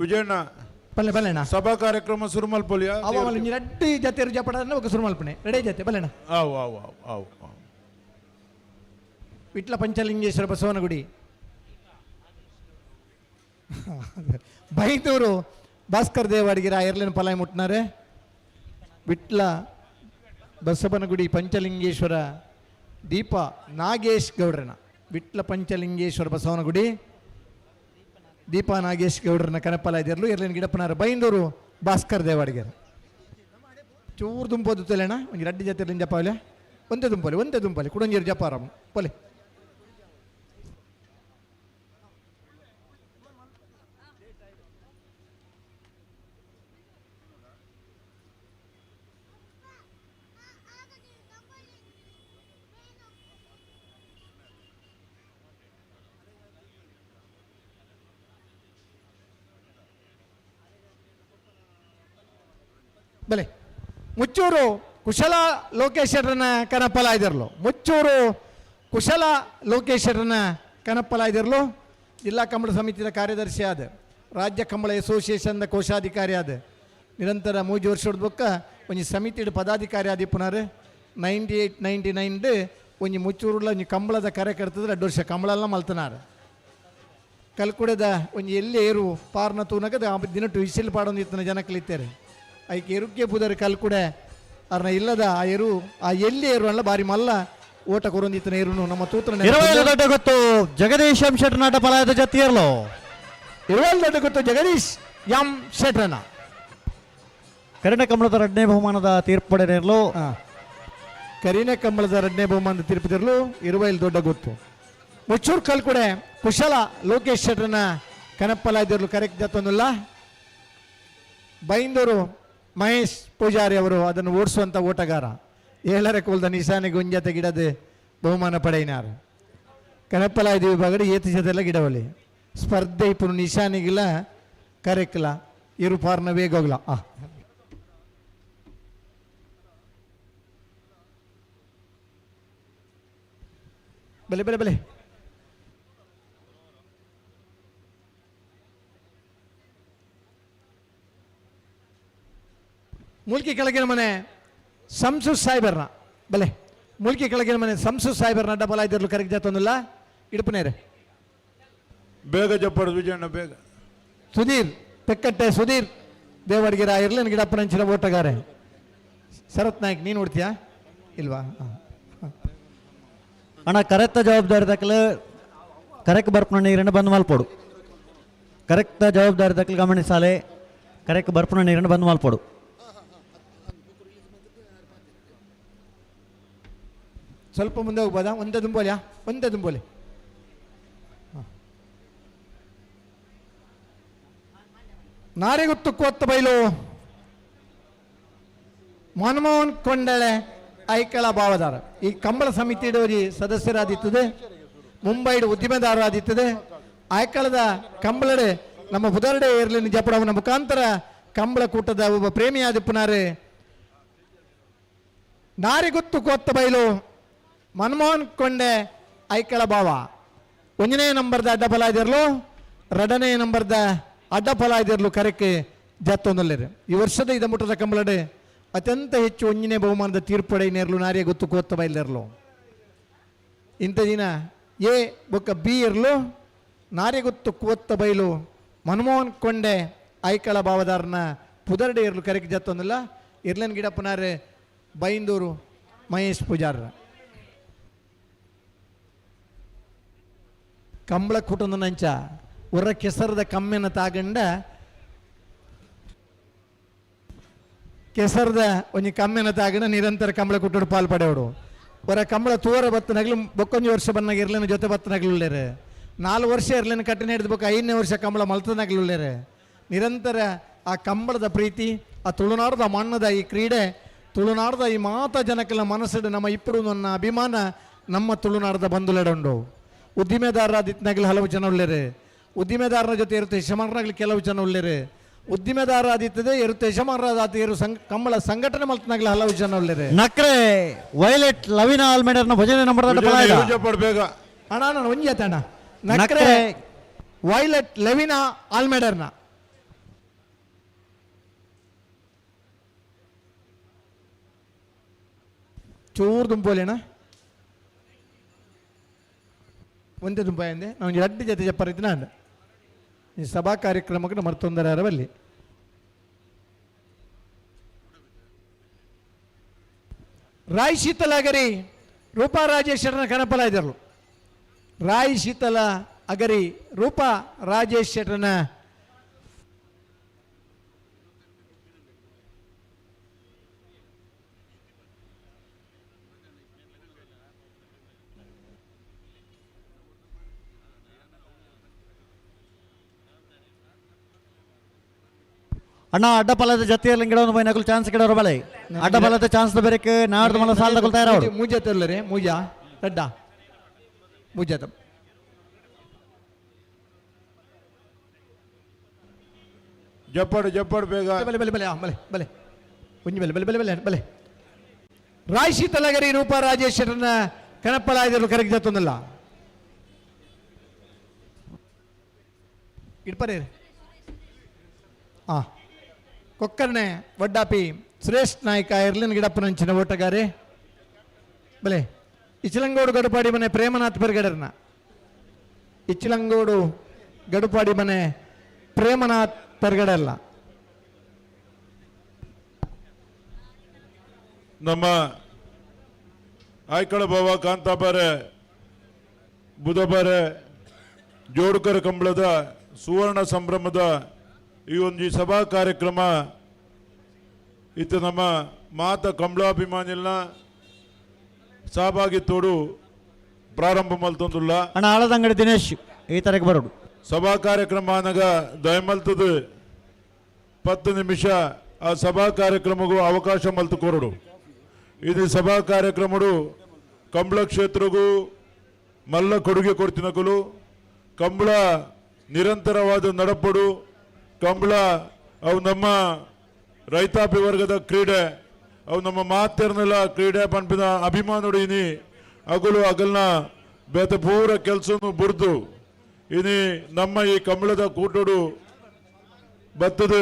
ವಿಜಯಣ್ಣ ಬಲ್ಲೆ ಬಲ್ಲೆಣ್ಣ ಸಭಾ ಕಾರ್ಯಕ್ರಮ ಶುರು ಮಲ್ಪೊಲಿಯ ಅವ ಒಂಜಿ ರಡ್ಡು ಜತೆ ಜಪಡ ఒక ಶುರು ಮಲ್ಪನೆ ರೆಡಿ ಜತೆ ಬಲ್ಲೆಣ್ಣ. ಆವು ಆವು ಆವು ಆವು ಆವು. ವಿಟ್ಲ ಪಂಚಲಿಂಗೇಶ್ವರ ಬಸವನಗುಡಿ. ಬೈಂದೂರು ಭಾಸ್ಕರ್ ದೇವಾಡಿಗೆರ ಎರ್ಲಿನ ಪಲಾಯ ಮುಟ್ನಾರೆ. ವಿಟ್ಲ ಬಸವನಗುಡಿ ಪಂಚಲಿಂಗೇಶ್ವರ ದೀಪ ನಾಗೇಶ್ ಗೌಡ್ರನ, ವಿಟ್ಲ ಪಂಚಲಿಂಗೇಶ್ವರ ಬಸವನಗುಡಿ ದೀಪಾ ನಾಗೇಶ್ ಗೌಡ್ರನ ಕನಪಲ ಇದಿರಲು ಎರ್ಲಿನ ಗಿಡಪ್ಪನಾರ ಬೈಂದೂರು ಭಾಸ್ಕರ್ ದೇವಾಡಿಗೆರ. ಚೂರು ದುಂಪೋದು ತೆಲೆಣ ಒಂಜಿ ರಡ್ಡಿ ಜೊತೆ ಜಪಾವಲೆ ಒಂದೇ ದುಂಪಲೆ ಒಂದೇ ದುಂಪಲೆ ಕುಡಂಜೇರು ಜಪಾರಮ್ ಪೊಲೆ. ಬಲೆ ಮುಚ್ಚೂರು ಕುಶಲ ಲೋಕೇಶ್ವರನ ಕನಪಲ ಇದಿರಲು, ಮುಚ್ಚೂರು ಕುಶಲ ಲೋಕೇಶ್ವರನ ಕನಪಲ ಇದಿರಲು ಜಿಲ್ಲಾ ಕಂಬಳ ಸಮಿತಿಯ ಕಾರ್ಯದರ್ಶಿ ಆದ, ರಾಜ್ಯ ಕಂಬಳ ಅಸೋಸಿಯೇಷನ್ದ ಕೋಶಾಧಿಕಾರಿ ಆದ, ನಿರಂತರ 3 ವರ್ಷದ ಬೊಕ್ಕ ಒಂಜಿ ಸಮಿತಿಡ್ ಪದಾಧಿಕಾರಿ ಆದಿಪ್ಪುನಾರು. 98 99 ಒಂಜಿ ಮುಚ್ಚೂರುಲ ಒಂಜಿ ಕಂಬಳದ ಕಾರ್ಯಕರ್ತದ 2 ವರ್ಷ ಕಂಬಳೆಲ್ಲ ಮಲ್ತನಾರು. ಕಲ್ಕುಡದ ಒಂಜಿ ಎಲ್ಲಿ ಏರು ಪಾರ್ನ ತೂನಗದ ದಿನಟ್ಟು ವಿಸಿಲ್ ಪಾಡೊಂದಿತ್ತನ ಜನಕ್ಲಿತ್ತಾರೆ. ಐಕೆ ಎರುಕ್ಕೆ ಪುದರ್ ಕಲ್ಕುಡೆ ಅರ್ನ ಇಲ್ಲದ ಆ ಎರು ಆ ಎಲ್ಲಿ ಏರು ಅಲ್ಲ ಬಾರಿ ಮಲ್ಲ ಓಟ ಕೊರೊಂದಿತ್ತನ ಏರುನು ನಮ್ಮ ತೂತ್ರ 20 ದೊಡ್ಡ ಗೊತ್ತು ಜಗದೀಶ್ ಎಂ ಶೆಟ್ಟರ್ ನಾಟ ಪಲಾಯದ ಜೊತೆಯರ್ಲು. 20 ದೊಡ್ಡ ಗೊತ್ತು ಜಗದೀಶ್ ಎಂ ಶೆಟ್ಟರ್ನ. ಕರಿನ ಕಂಬಳದ ಎರಡನೇ ಬಹುಮಾನದ ತೀರ್ಪುಪಡೆಯರ್ಲು. ಕರಿನ ಕಂಬಳದ ಎರಡನೇ ಬಹುಮಾನದ ತೀರ್ಪುದಿರಲು 20 ದೊಡ್ಡ ಗೊತ್ತು ಮುಚ್ಚೂರು ಕಲ್ಕುಡೆ ಕುಶಲ ಲೋಕೇಶ್ ಶೆಟ್ಟರ್ನ ಕನಪ್ಪಲಾದಿರಲು ಕರೆಕ್ಟ್ ಜತ್ತೊಂದಿಲ್ಲ. ಬೈಂದೂರು ಮಹೇಶ್ ಪೂಜಾರಿ ಅವರು ಅದನ್ನು ಓಡಿಸುವಂಥ ಓಟಗಾರ. 7.5 ಕೋಲ್ದ ನಿಶಾನೆ ಗುಂಜತೆ ಗಿಡದ ಬಹುಮಾನ ಪಡೆಯಿನಾರು. ಕನಪ್ಪಲಾಯ್ದು ವಿಭಾಗದ ಏತು ಜೊತೆಲ್ಲ ಗಿಡವಲಿ ಸ್ಪರ್ಧೆ ಇಪ್ಪು ನಿಶಾನಿಗಿಲ್ಲ ಕರೆಕ್ಲ ಇರು ಪಾರ್ನ ವೇಗೋಗ್ಲ. ಆ ಬಲೆ ಬಲೆ ಬಲೆ ಮೂಲ್ಕಿ ಕೆಳಗಿನ ಮನೆ ಸಂಸು ಸಾಹೇಬರ್ನ ಬಲೆ, ಮೂಲ್ಕಿ ಕೆಳಗಿನ ಮನೆ ಸಂಸು ಸಾಹೇಬರ್ನ ಡಬಲ್ ಆಯ್ತಿರ್ಲು ಕರೆಕ್ಟ್ ಜಾತೊಂದಿಲ್ಲ ಇಡುಪನೇರೆ. ಬೇಗ ಜಪ್ಪಡು ವಿಜಯಣ್ಣ ಬೇಗ. ಸುಧೀರ್ ತೆಕ್ಕಟ್ಟೆ ಸುಧೀರ್ ದೇವಡಿಗೆರ ಇರ್ಲೇನು ಗಿಡಪ್ಪನಂಚಿನ ಓಟಗಾರೆ. ಶರತ್ ನಾಯ್ಕ್ ನೀನು ನೋಡ್ತೀಯಾ ಇಲ್ವಾ? ಅಣ್ಣ ಕರೆಕ್ಟ್ ಜವಾಬ್ದಾರಿ ದಕ್ಕಲು ಕರೆಕ್ಟ್ ಬರ್ಪಣ ನೀರನ್ನು ಬಂದ್ ಮಲ್ಪೋಡು. ಕರೆಕ್ಟ್ ಜವಾಬ್ದಾರಿ ದಕ್ಕಲು ಗಮನಿಸಾಲೆ ಕರೆಕ್ಟ್ ಬರ್ಪಣ ನೀರನ್ನು ಬಂದ್ ಮಲ್ಪೋಡು. ಸ್ವಲ್ಪ ಮುಂದೆ ಹೋಗ್ಬೋದಾ? ಒಂದೇ ದುಂಬೋಲಿಯಾ? ಒಂದೇ ದುಂಬೋಲಿ. ನಾರಿಗುತ್ತು ಕೊತ್ತ ಬೈಲು ಮನಮೋಹನ್ ಕೊಂಡಳೆ ಐಕಳ ಭಾವದಾರ ಈ ಕಂಬಳ ಸಮಿತಿ ಸದಸ್ಯರಾದಿತ್ತದೆ, ಮುಂಬೈಡ್ ಉದ್ದಿಮೆದಾರರಾದಿತ್ತದೆ. ಐಕಳದ ಕಂಬಳಡೆ ನಮ್ಮ ಬುಧರಡೆ ಏರ್ಲಿನ ಜಪಡವನ ಮುಖಾಂತರ ಕಂಬಳ ಕೂಟದ ಒಬ್ಬ ಪ್ರೇಮಿಯಾದಿಪ್ಪನಾರೆ. ನಾರಿಗುತ್ತು ಕೊತ್ತ ಬೈಲು ಮನಮೋಹನ್ ಕೊಂಡೆ ಐಕಳ ಭಾವ 1ನೇ ನಂಬರ್ದ ಅಡ್ಡ ಫಲ ಇದಿರಲು, 2ನೇ ನಂಬರ್ದ ಅಡ್ಡ ಫಲ ಇದಿರಲು ಕರೆಕ್ಕೆ ಜತ್ತೊಂದಲ್ಲಿರು. ಈ ವರ್ಷದ ಇದಮುಟ್ಟದ ಕಂಬಳಡೆ ಅತ್ಯಂತ ಹೆಚ್ಚು 1ನೇ ಬಹುಮಾನದ ತೀರ್ಪಡೆ ನೇರಲು ನಾರಿಯ ಗೊತ್ತು ಕೋತ್ತ ಬೈಲಿರಲು. ಇಂಥ ದಿನ ಎ ಬೊಕ್ಕ ಬಿ ಇರಲು ನಾರಿಗುತ್ತು ಕೋತ್ತ ಬೈಲು ಮನಮೋಹನ್ ಕೊಂಡೆ ಐಕಳ ಭಾವದಾರನ ಪುದರ್ಡೆ ಇರಲು ಕರೆಕ್ಕೆ ಜತ್ತೊಂದಿಲ್ಲ. ಇರ್ಲನ್ ಗಿಡಪ್ಪನಾರೆ ಬೈಂದೂರು ಮಹೇಶ್ ಪೂಜಾರ. ಕಂಬಳ ಕೂಟದ ನಂಚ ಉರ್ರ ಕೆಸರದ ಕಮ್ಮೆನ ತಾಗಂಡ ಕೆಸರದ ಒಂಜಿ ಕಮ್ಮೆನ ತಾಗಂಡ ನಿರಂತರ ಕಂಬಳ ಕುಟ್ಟಡು ಪಾಲ್ ಪಡೆಯೋಡು. ಹೊರ ಕಂಬಳ ತೂರ ಬತ್ತನಗ್ಲು ಬೊಕ್ಕೊಂಜಿ ವರ್ಷ ಬನ್ನಾಗ ಇರ್ಲೇನ ಜೊತೆ ಬತ್ತನಗ್ಲುಳ್ಳೇರು. 4 ವರ್ಷ ಇರ್ಲೇನ ಕಟ್ಟಿನ ಹಿಡಿದು ಬೊಕ್ಕ 5ನೇ ವರ್ಷ ಕಂಬಳ ಮಲ್ತನಗ್ಲುಳ್ಳೇರು. ನಿರಂತರ ಆ ಕಂಬಳದ ಪ್ರೀತಿ, ಆ ತುಳುನಾಡದ ಮಣ್ಣದ ಈ ಕ್ರೀಡೆ, ತುಳುನಾಡದ ಈ ಮಾತ ಜನಕ್ಕೆಲ್ಲ ಮನಸ್ಸು ನಮ್ಮ ಇಪ್ಪಡು ನನ್ನ ಅಭಿಮಾನ ನಮ್ಮ ತುಳುನಾಡದ ಬಂಧುಲೆಡುಂಡು. ಉದ್ದಿಮೆದಾರರಾದಿತ್ನಾಗಲಿ ಹಲವು ಜನ ಉಳ್ಳೇರು, ಉದ್ದಿಮೆದಾರರ ಜೊತೆ ಇರುತ್ತೆ ಯಜಮಾನರಾಗಲಿ ಕೆಲವು ಜನ ಉಳ್ಳೇರು, ಉದ್ದಿಮೆದಾರ ಆದಿತ್ತದೆ ಇರುತ್ತೆ ಯಜಮಾನರಾದ ಇರು ಕಂಬಳ ಸಂಘಟನೆ ಮಲ್ತನಾಗಲಿ ಹಲವು ಜನ ಉಳ್ಳೇರು. ನಕ್ರೆ ವೈಲೆಟ್ ಲವಿನಾ ಆಲ್ಮೇಡರ್ನ ಭಜನೆ ನಂಬರ್ ಬೇಗ ಅಣ್ಣ ನಾನು ಒಂಜಿ ಅಣ್ಣ. ನಕ್ರೆ ವೈಲೆಟ್ ಲೆವಿನಾ ಆಲ್ಮೇಡರ್ನ ಚೂರು ದುಂಪೋಲೇಣ ಒಂದೇ ದುಂಪಾಯ ಅಂದೆ ನಾವು ರಡ್ಡು ಜೊತೆ ಜಪ್ಪರಿದ್ದ ನಾನು. ಈ ಸಭಾ ಕಾರ್ಯಕ್ರಮಕ್ಕೆ ನಮ್ಮ ತೊಂದರೆ ಅರವಲ್ಲಿ. ರಾಯ್ ಶೀತಲ ಅಗರಿ ರೂಪಾ ರಾಜೇಶ್ವರನ ಕನಪಲ ಇದ್ದರು. ರಾಯ್ ಶೀತಲ ಅಗರಿ ರೂಪಾ ರಾಜೇಶ್ ಶೆಟ್ಟರನ ಅಣ್ಣ ಅಡ್ಡಪಲದ ಜೊತೆಯಲ್ಲಿ ಗಿಡವನ್ನು ಬೈ ನಕಲು ಚಾನ್ಸ್ ಗಿಡವರು ಬಳೆ ಅಡ್ಡಪಲದ ಚಾನ್ಸ್ ಬೇರೆ ನಾಡ್ದು ಮಲ ಸಾಲ ತಗೊಳ್ತಾ ಇರೋರು. ಮೂಜ ತಲ್ಲರೆ ಮೂಜ ದಡ್ಡ ಮೂಜ ಜಪ್ಪಡು ಜಪ್ಪಡು ಬೇಗ ಬಲೆ ಬಲೆ ಬಲೆ ಬಲೆ ಬಲೆ ಒಂಜಿ ಬಲೆ ಬಲೆ ಬಲೆ ಬಲೆ ಬಲೆ. ರಾಯ್ ಶೀತಲಗರಿ ರೂಪಾ ರಾಜೇಶ್ವರನ ಕನಪ್ಪಲಾಯದರು ಕರೆಗೆ ಜತ್ತೊಂದಲ್ಲ ಇಡ್ಪರೇ. ಹಾಂ ಕೊಕ್ಕರ್ಣೆ ವಡ್ಡಾಪಿ ಸುರೇಶ್ ನಾಯ್ಕ ಎರ್ಲಿನ್ ಗಿಡಪ್ಪನಂಚಿನ ಓಟಗಾರೆ ಬಲೆ. ಇಚಿಲಂಗೋಡು ಗಡುಪಾಡಿ ಮನೆ ಪ್ರೇಮನಾಥ್ ಪೆರ್ಗಡರ್ನ. ಇಚಿಲಂಗೋಡು ಗಡುಪಾಡಿ ಮನೆ ಪ್ರೇಮನಾಥ್ ಪೆರ್ಗಡಲ್ಲ. ನಮ್ಮ ಆಯ್ಕಳ ಬಾವ ಕಾಂತಾಬಾರೆ ಬುಧಬಾರೆ ಜೋಡುಕರ ಕಂಬಳದ ಸುವರ್ಣ ಸಂಭ್ರಮದ ಈ ಒಂದು ಈ ಸಭಾ ಕಾರ್ಯಕ್ರಮ ಇತ್ತು ನಮ್ಮ ಮಾತ ಕಂಬಳಾಭಿಮಾನಿಲ್ನ ಸಹಭಾಗಿತ್ತೋಡು ಪ್ರಾರಂಭ ಮಲ್ತೊಂದುಲ್ಲ. ಅಣ್ಣ ಆಳದಂಗಡಿ ದಿನೇಶ್ ಈ ತಾರೀಕು ಬರೋಡು. ಸಭಾ ಕಾರ್ಯಕ್ರಮ ಅನಗ ದಯಮಲ್ತದು 10 ನಿಮಿಷ ಆ ಸಭಾ ಕಾರ್ಯಕ್ರಮಗೂ ಅವಕಾಶ ಮಲ್ತು ಕೊರಡು. ಇದು ಸಭಾ ಕಾರ್ಯಕ್ರಮಡು ಕಂಬಳ ಕ್ಷೇತ್ರಗೂ ಮಲ್ಲ ಕೊಡುಗೆ ಕೊಡ್ತಿನಕಲು ಕಂಬಳ ನಿರಂತರವಾದ ನಡಪಡು ಕಂಬಳ ಅವು ನಮ್ಮ ರೈತಾಪಿ ವರ್ಗದ ಕ್ರೀಡೆ ಅವು ನಮ್ಮ ಮಾತೆರ್ನೆಲ್ಲ ಕ್ರೀಡೆ ಪನ್ಪಿನ ಅಭಿಮಾನುಡು ಇನಿ ಅಗಲು ಅಗಲ್ನ ಬೇತ ಪೂರ ಕೆಲಸನು ಬುರ್ದು ಇನಿ ನಮ್ಮ ಈ ಕಂಬಳದ ಕೂಟಡು ಬತ್ತದ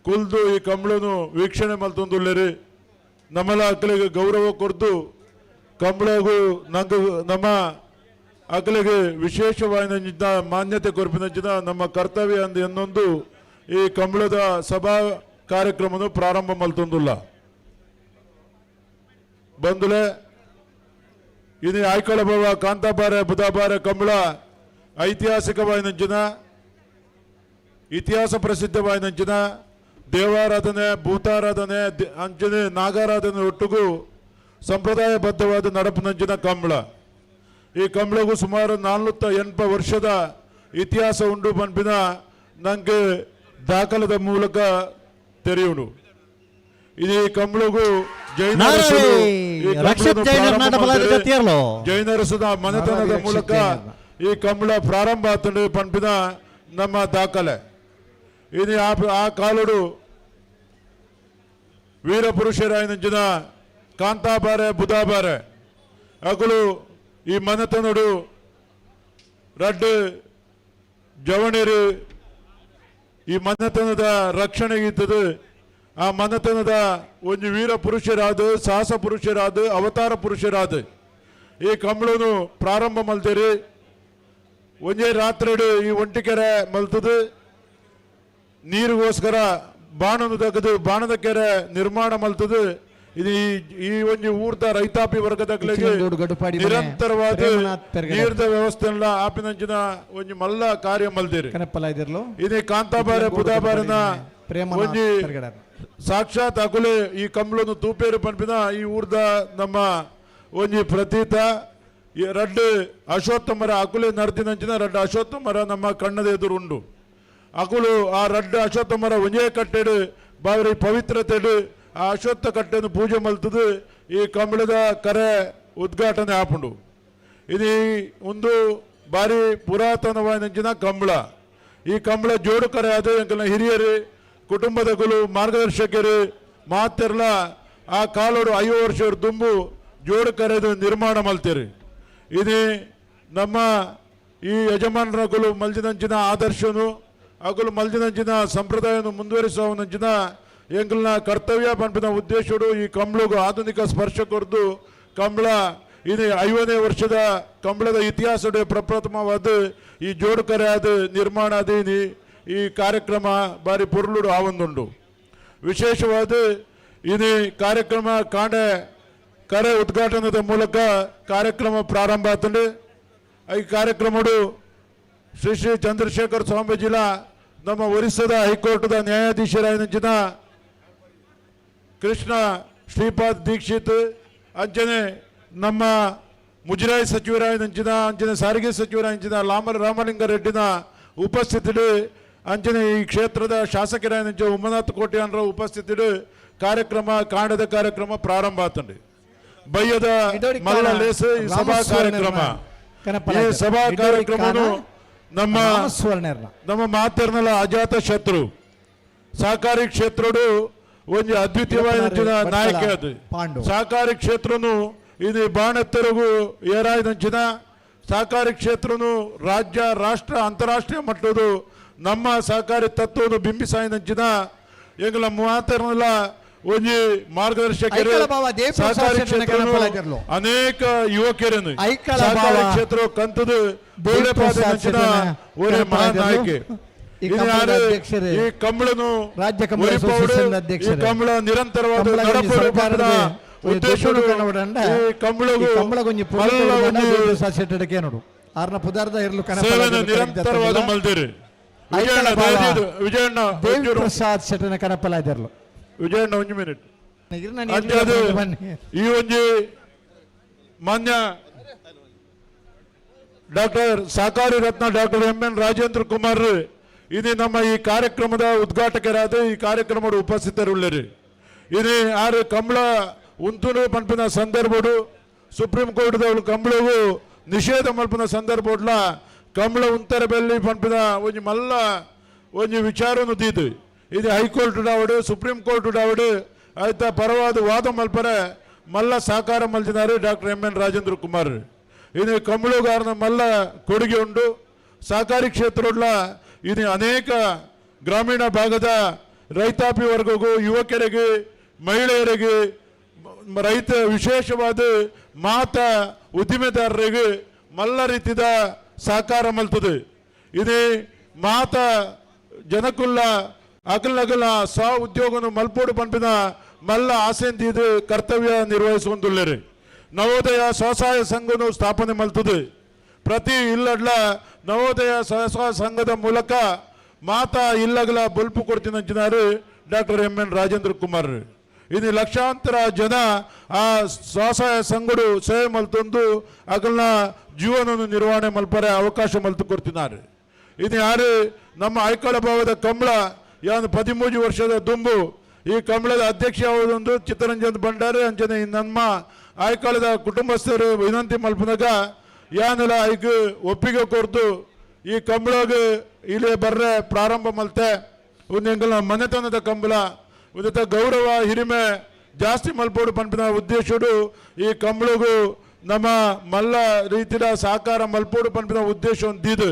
ಕುಲ್ದು ಈ ಕಂಬಳನು ವೀಕ್ಷಣೆ ಮಲ್ತೊಂದುಲ್ಲೇರಿ. ನಮ್ಮಲ್ಲ ಅಕ್ಕಲಿಗೆ ಗೌರವ ಕೊಡ್ದು ಕಂಬಳಗೂ ನಂಗೆ ನಮ್ಮ ಅಕಲಿಗೆ ವಿಶೇಷವಾದ ಮಾನ್ಯತೆ ಕೊರಪಿನಂಚಿನ ನಮ್ಮ ಕರ್ತವ್ಯ ಅಂದು ಎನ್ನೊಂದು ಈ ಕಂಬಳದ ಸಭಾ ಕಾರ್ಯಕ್ರಮನು ಪ್ರಾರಂಭ ಮಲ್ತೊಂದುಲ್ಲ. ಬಂದುಲೆ ಇನಿ ಆಯ್ಕಳ ಬಾವ ಕಾಂತಾಬಾರೆ ಬುಧಾಬಾರೆ ಕಂಬಳ ಐತಿಹಾಸಿಕವಾಯಿನಂಚಿನ ಇತಿಹಾಸ ಪ್ರಸಿದ್ಧವಾಯಿನಂಚಿನ ದೇವಾರಾಧನೆ ಭೂತಾರಾಧನೆ ಅಂಚನೆ ನಾಗಾರಾಧನೆ ಒಟ್ಟಿಗೂ ಸಂಪ್ರದಾಯಬದ್ಧವಾದ ನಡಪಿನಂಚಿನ ಕಂಬಳ. ಈ ಕಂಬಳಗೂ ಸುಮಾರು 480 ವರ್ಷದ ಇತಿಹಾಸ ಉಂಡು ಪನ್ಪಿನ ನಂಗೆ ದಾಖಲದ ಮೂಲಕ ತೆರೆಯುವುದು. ಇದು ಈ ಕಂಬಳಗೂ ಜೈನರಸದ ಮನೆತನದ ಮೂಲಕ ಈ ಕಂಬಳ ಪ್ರಾರಂಭ ಆತಂಡು ಪನ್ಪಿನ ನಮ್ಮ ದಾಖಲೆ. ಇದು ಆ ಕಾಲಡು ವೀರಪುರುಷರಾಯನಂಚಿನ ಕಾಂತಾಬಾರೆ ಬುಧಾಬಾರೆ ಅಗಲು ಈ ಮನೆತನಡು ರಡ್ಡು ಜವಣಿರು ಈ ಮನೆತನದ ರಕ್ಷಣೆಗಿದ್ದದು. ಆ ಮನೆತನದ ಒಂದು ವೀರ ಪುರುಷರಾದ ಸಾಹಸ ಪುರುಷರಾದ ಅವತಾರ ಪುರುಷರಾದ ಈ ಕಂಬಳನು ಪ್ರಾರಂಭ ಮಲ್ತೀರಿ. ಒಂದೇ ರಾತ್ರಿಡು ಈ ಒಂಟಿಕೆರೆ ಮಲ್ತದು ನೀರಿಗೋಸ್ಕರ ಬಾಣನು ತೆಗೆದು ಬಾಣದ ಕೆರೆ ನಿರ್ಮಾಣ ಮಲ್ತದು. ಇದು ಈ ಒಂದು ಊರ್ದ ರೈತಾಪಿ ವರ್ಗದ ನಿರಂತರವಾದ ನೀರ್ದ ವ್ಯವಸ್ಥೆ ಆಪಿನಂಚಿನ ಒಂಜಿ ಮಲ್ಲ ಕಾರ್ಯ ಮಲ್ದಿರಿ. ಇದು ಕಾಂತಾಬಾರೆ ಬುಧಾಬಾರನ ಒಂಜಿ ಸಾಕ್ಷಾತ್ ಅಕುಲೆ ಈ ಕಂಬಳನು ತೂಪೇರು ಪನ್ಪಿನ ಈ ಊರ್ದ ನಮ್ಮ ಒಂಜಿ ಪ್ರತೀತ. ರಡ್ಡು ಅಶ್ವತ್ಥ ಮರ ಅಕುಲೆ ನರ್ದಿನಂಚಿನ ರಡ್ಡು ಅಶ್ವತ್ಥ ಮರ ನಮ್ಮ ಕಣ್ಣದ ಎದುರು ಉಂಡು. ಅಕುಲು ಆ ರಡ್ಡು ಅಶ್ವತ್ಥ ಮರ ಒಂಜೇ ಕಟ್ಟೆಡು ಬಾರಿ ಪವಿತ್ರತೆಡು ಆ ಅಶ್ವತ್ಥ ಕಟ್ಟೆಯನ್ನು ಪೂಜೆ ಮಲ್ತದು ಈ ಕಂಬಳದ ಕರೆ ಉದ್ಘಾಟನೆ ಆಪುಂಡು. ಇದು ಒಂದು ಬಾರಿ ಪುರಾತನವಾದ ಕಂಬಳ. ಈ ಕಂಬಳ ಜೋಡು ಕರೆ ಅದು ಎಂಕಲ್ನ ಹಿರಿಯರು ಕುಟುಂಬದಗಳು ಮಾರ್ಗದರ್ಶಕರು ಮಾತೆರ್ಲ ಆ ಕಾಲೋಡು 50 ವರ್ಷ ದುಂಬು ಜೋಡು ಕರೆದು ನಿರ್ಮಾಣ ಮಲ್ತೀರಿ. ಇದು ನಮ್ಮ ಈ ಯಜಮಾನರಗಳು ಮಲ್ಜಿನಂಚಿನ ಆದರ್ಶನು ಅಗಲು ಮಲ್ಜಿನಂಚಿನ ಸಂಪ್ರದಾಯವನ್ನು ಮುಂದುವರಿಸುವನಂಚಿನ ಎಂಕಲ್ನ ಕರ್ತವ್ಯ ಪನ್ಪಿನ ಉದ್ದೇಶಡು ಈ ಕಂಬಳಗು ಆಧುನಿಕ ಸ್ಪರ್ಶ ಕೊರ್ದು ಕಂಬಳ ಇದು 50ನೇ ವರ್ಷದ ಕಂಬಳದ ಇತಿಹಾಸದ ಪ್ರಪ್ರಥಮವಾದ ಈ ಜೋಡುಕರೆ ಆದ ನಿರ್ಮಾಣ ಆದ ಈ ಕಾರ್ಯಕ್ರಮ ಬಾರಿ ಪೊರ್ಲುಡು ಆವೊಂದುಂಡು. ವಿಶೇಷವಾದ ಇದು ಕಾರ್ಯಕ್ರಮ ಕಾಂಡೆ ಕರೆ ಉದ್ಘಾಟನದ ಮೂಲಕ ಕಾರ್ಯಕ್ರಮ ಪ್ರಾರಂಭ ಆತಂಡು. ಈ ಕಾರ್ಯಕ್ರಮಡು ಶ್ರೀ ಶ್ರೀ ಚಂದ್ರಶೇಖರ್ ಸ್ವಾಮೀಜಿಲ ನಮ್ಮ ಒರಿಸ್ಸಾದ ಹೈಕೋರ್ಟ್ದ ನ್ಯಾಯಾಧೀಶರಾದ ಕೃಷ್ಣ ಶ್ರೀಪಾದ್ ದೀಕ್ಷಿತ್, ಅಂಚನೆ ನಮ್ಮ ಮುಜರಾಯಿ ಸಚಿವರಾಯನಂಚಿನ, ಅಂಚನೆ ಸಾರಿಗೆ ಸಚಿವರಾಯಂಚಿನ ರಾಮಲಿಂಗಾರೆಡ್ಡಿನ ಉಪಸ್ಥಿತಿಡು, ಅಂಚನೆ ಈ ಕ್ಷೇತ್ರದ ಶಾಸಕರಾಯನಂಚ ಉಮನಾಥ್ ಕೋಟ್ಯಾನ್ರ ಉಪಸ್ಥಿತಿಡು ಕಾರ್ಯಕ್ರಮ ಕಾಂಡದ ಕಾರ್ಯಕ್ರಮ ಪ್ರಾರಂಭ ಆತಂಡಿ. ಬಯ್ಯದ ಮಲ್ಲ ಲೇಸು ಈ ಸಭಾ ಕಾರ್ಯಕ್ರಮ, ಈ ಸಭಾ ಕಾರ್ಯಕ್ರಮನು ನಮ್ಮ ನಮ್ಮ ಮಾತೆರ್ನಲ ಅಜಾತ ಶತ್ರು ಸಹಕಾರಿ ಕ್ಷೇತ್ರಡು ಒಂದು ಅದ್ವಿತೀಯವಾದ ನಾಯಕ ಅದು. ಸಹಕಾರಿ ಕ್ಷೇತ್ರನು ಇದು ಬಾಣೆತ್ತರಗು ಏರಾಯ್ದಂಚಿನ ಸಹಕಾರಿ ಕ್ಷೇತ್ರನು ರಾಜ್ಯ ರಾಷ್ಟ್ರ ಅಂತಾರಾಷ್ಟ್ರೀಯ ಮಟ್ಟದ ನಮ್ಮ ಸಹಕಾರಿ ತತ್ವವನ್ನು ಬಿಂಬಿಸಾಯ್ದಂಚಿನ ಎಂಗಲ ಮಾತೆರ್ನಲ ಒಂಜಿ ಮಾರ್ಗದರ್ಶಕರು ಸಹಕಾರಿ ಕ್ಷೇತ್ರ ಅನೇಕ ಯುವಕರನ್ನು ಸಹಕಾರಿ ಕ್ಷೇತ್ರ ಕಂತದು ಒರೇ ಮಹಾನಾಯಕಿ. ಈ ಕಂಬಳನು ರಾಜ್ಯ ಈ ಕಂಬಳ ನಿರಂತರವಾದ ಉದ್ದೇಶ ನಿರಂತರವಾದ ಮಲ್ದಿರಿ. ವಿಜಯಣ್ಣ ಪ್ರಸಾದ್ ಶೆಟ್ಟನ ಕನಪಲಾದಿರ್ಲು. ವಿಜಯಣ್ಣ ಒಂದು ಮಿನಿಟ್. ಈ ಒಂಜಿ ಮಾನ್ಯ doctor Sahakari Ratna doctor M N Rajendra Kumar ಇದು ನಮ್ಮ ಈ ಕಾರ್ಯಕ್ರಮದ ಉದ್ಘಾಟಕರಾದ ಈ ಕಾರ್ಯಕ್ರಮದ ಉಪಸ್ಥಿತರುಳ್ಳರು. ಇದು ಆರು ಕಂಬಳ ಉಂತುನು ಪನ್ಪಿನ ಸಂದರ್ಭಡು ಸುಪ್ರೀಂ ಕೋರ್ಟ್ದವಳು ಕಂಬಳವು ನಿಷೇಧ ಮಲ್ಪಿನ ಸಂದರ್ಭಡ್ಲ ಕಂಬಳ ಉಂತರ ಬೆಲ್ಲಿ ಪನ್ಪಿನ ಒಂಜಿ ಮಲ್ಲ ಒಂಜಿ ವಿಚಾರನು ದೀದು. ಇದು ಹೈಕೋರ್ಟ್ ಡಾವಡು ಸುಪ್ರೀಂ ಕೋರ್ಟ್ ಡಾವಡು ಆಯ್ತಾ ಪರವಾದ ವಾದ ಮಲ್ಪರೆ ಮಲ್ಲ ಸಹಕಾರ ಮಲ್ತಿನಾರು doctor M N Rajendra Kumar. ಇದು ಕಂಬಳುಗಾರನ ಮಲ್ಲ ಕೊಡುಗೆ ಉಂಟು. ಸಹಕಾರಿ ಕ್ಷೇತ್ರಡ್ಲ ಇದು ಅನೇಕ ಗ್ರಾಮೀಣ ಭಾಗದ ರೈತಾಪಿ ವರ್ಗಗೂ ಯುವಕರಿಗೆ ಮಹಿಳೆಯರಿಗೆ ರೈತ ವಿಶೇಷವಾದ ಮಾತ ಉದ್ದಿಮೆದಾರರಿಗೆ ಮಲ್ಲ ರೀತಿಯ ಸಹಕಾರ ಮಲ್ತದೆ. ಇದು ಮಾತ ಜನಕುಲ್ಲ ಅಗಲಗಲ ಸ್ವ ಉದ್ಯೋಗನು ಮಲ್ಪೋಡು ಪನ್ಪಿನ ಮಲ್ಲ ಆಸೆಂದ ಇದು ಕರ್ತವ್ಯ ನಿರ್ವಹಿಸುವಂದುಳ್ಳರು. ನವೋದಯ ಸ್ವಸಹಾಯ ಸಂಘನು ಸ್ಥಾಪನೆ ಮಲ್ತದೆ. ಪ್ರತಿ ಇಲ್ಲಡ್ಲ ನವೋದಯ ಸ್ವಸಹಾಯ ಸಂಘದ ಮೂಲಕ ಮಾತಾ ಇಲ್ಲಗಲ ಬೊಲ್ಪು ಕೊಡ್ತೀನಂಚಿನಾರು doctor M N Rajendra Kumar. ಇದು ಲಕ್ಷಾಂತರ ಜನ ಆ ಸ್ವಸಹಾಯ ಸಂಘಡು ಸೇವೆ ಮಲ್ತೊಂದು ಅಗಲ್ನ ಜೀವನವನ್ನು ನಿರ್ವಹಣೆ ಮಲ್ಪರೆ ಅವಕಾಶ ಮಲ್ತು ಕೊಡ್ತಿದ್ದಾರೆ. ಇದು ಯಾರು ನಮ್ಮ ಐಕಳ ಭಾವದ ಕಂಬಳ ಯಾನು 13 ವರ್ಷದ ದುಂಬು ಈ ಕಂಬಳದ ಅಧ್ಯಕ್ಷ ಯಾವುದೊಂದು ಚಿತ್ತರಂಜನ್ ಭಂಡಾರಿ ಅಂಚನೆ ನಮ್ಮ ಆಯ್ಕಾಳದ ಕುಟುಂಬಸ್ಥರು ವಿನಂತಿ ಮಲ್ಪನಾಗ ಯಾನೆಲ್ಲ ಐಕ್ ಒಪ್ಪಿಗೆ ಕೊರ್ದು ಈ ಕಂಬಳಗ ಇಲ್ಲಿ ಬರ್ರೆ ಪ್ರಾರಂಭ ಮಲ್ತೆ. ಒಂದು ಎಂಗಲ್ನ ಮನೆತನದ ಕಂಬಳ ಒಂದಿತ ಗೌರವ ಹಿರಿಮೆ ಜಾಸ್ತಿ ಮಲ್ಪೋಡು ಪನ್ಪಿನ ಉದ್ದೇಶಡು ಈ ಕಂಬಳಗು ನಮ್ಮ ಮಲ್ಲ ರೀತಿಯ ಸಹಕಾರ ಮಲ್ಪೋಡು ಪನ್ಪಿನ ಉದ್ದೇಶ ಒಂದಿದು.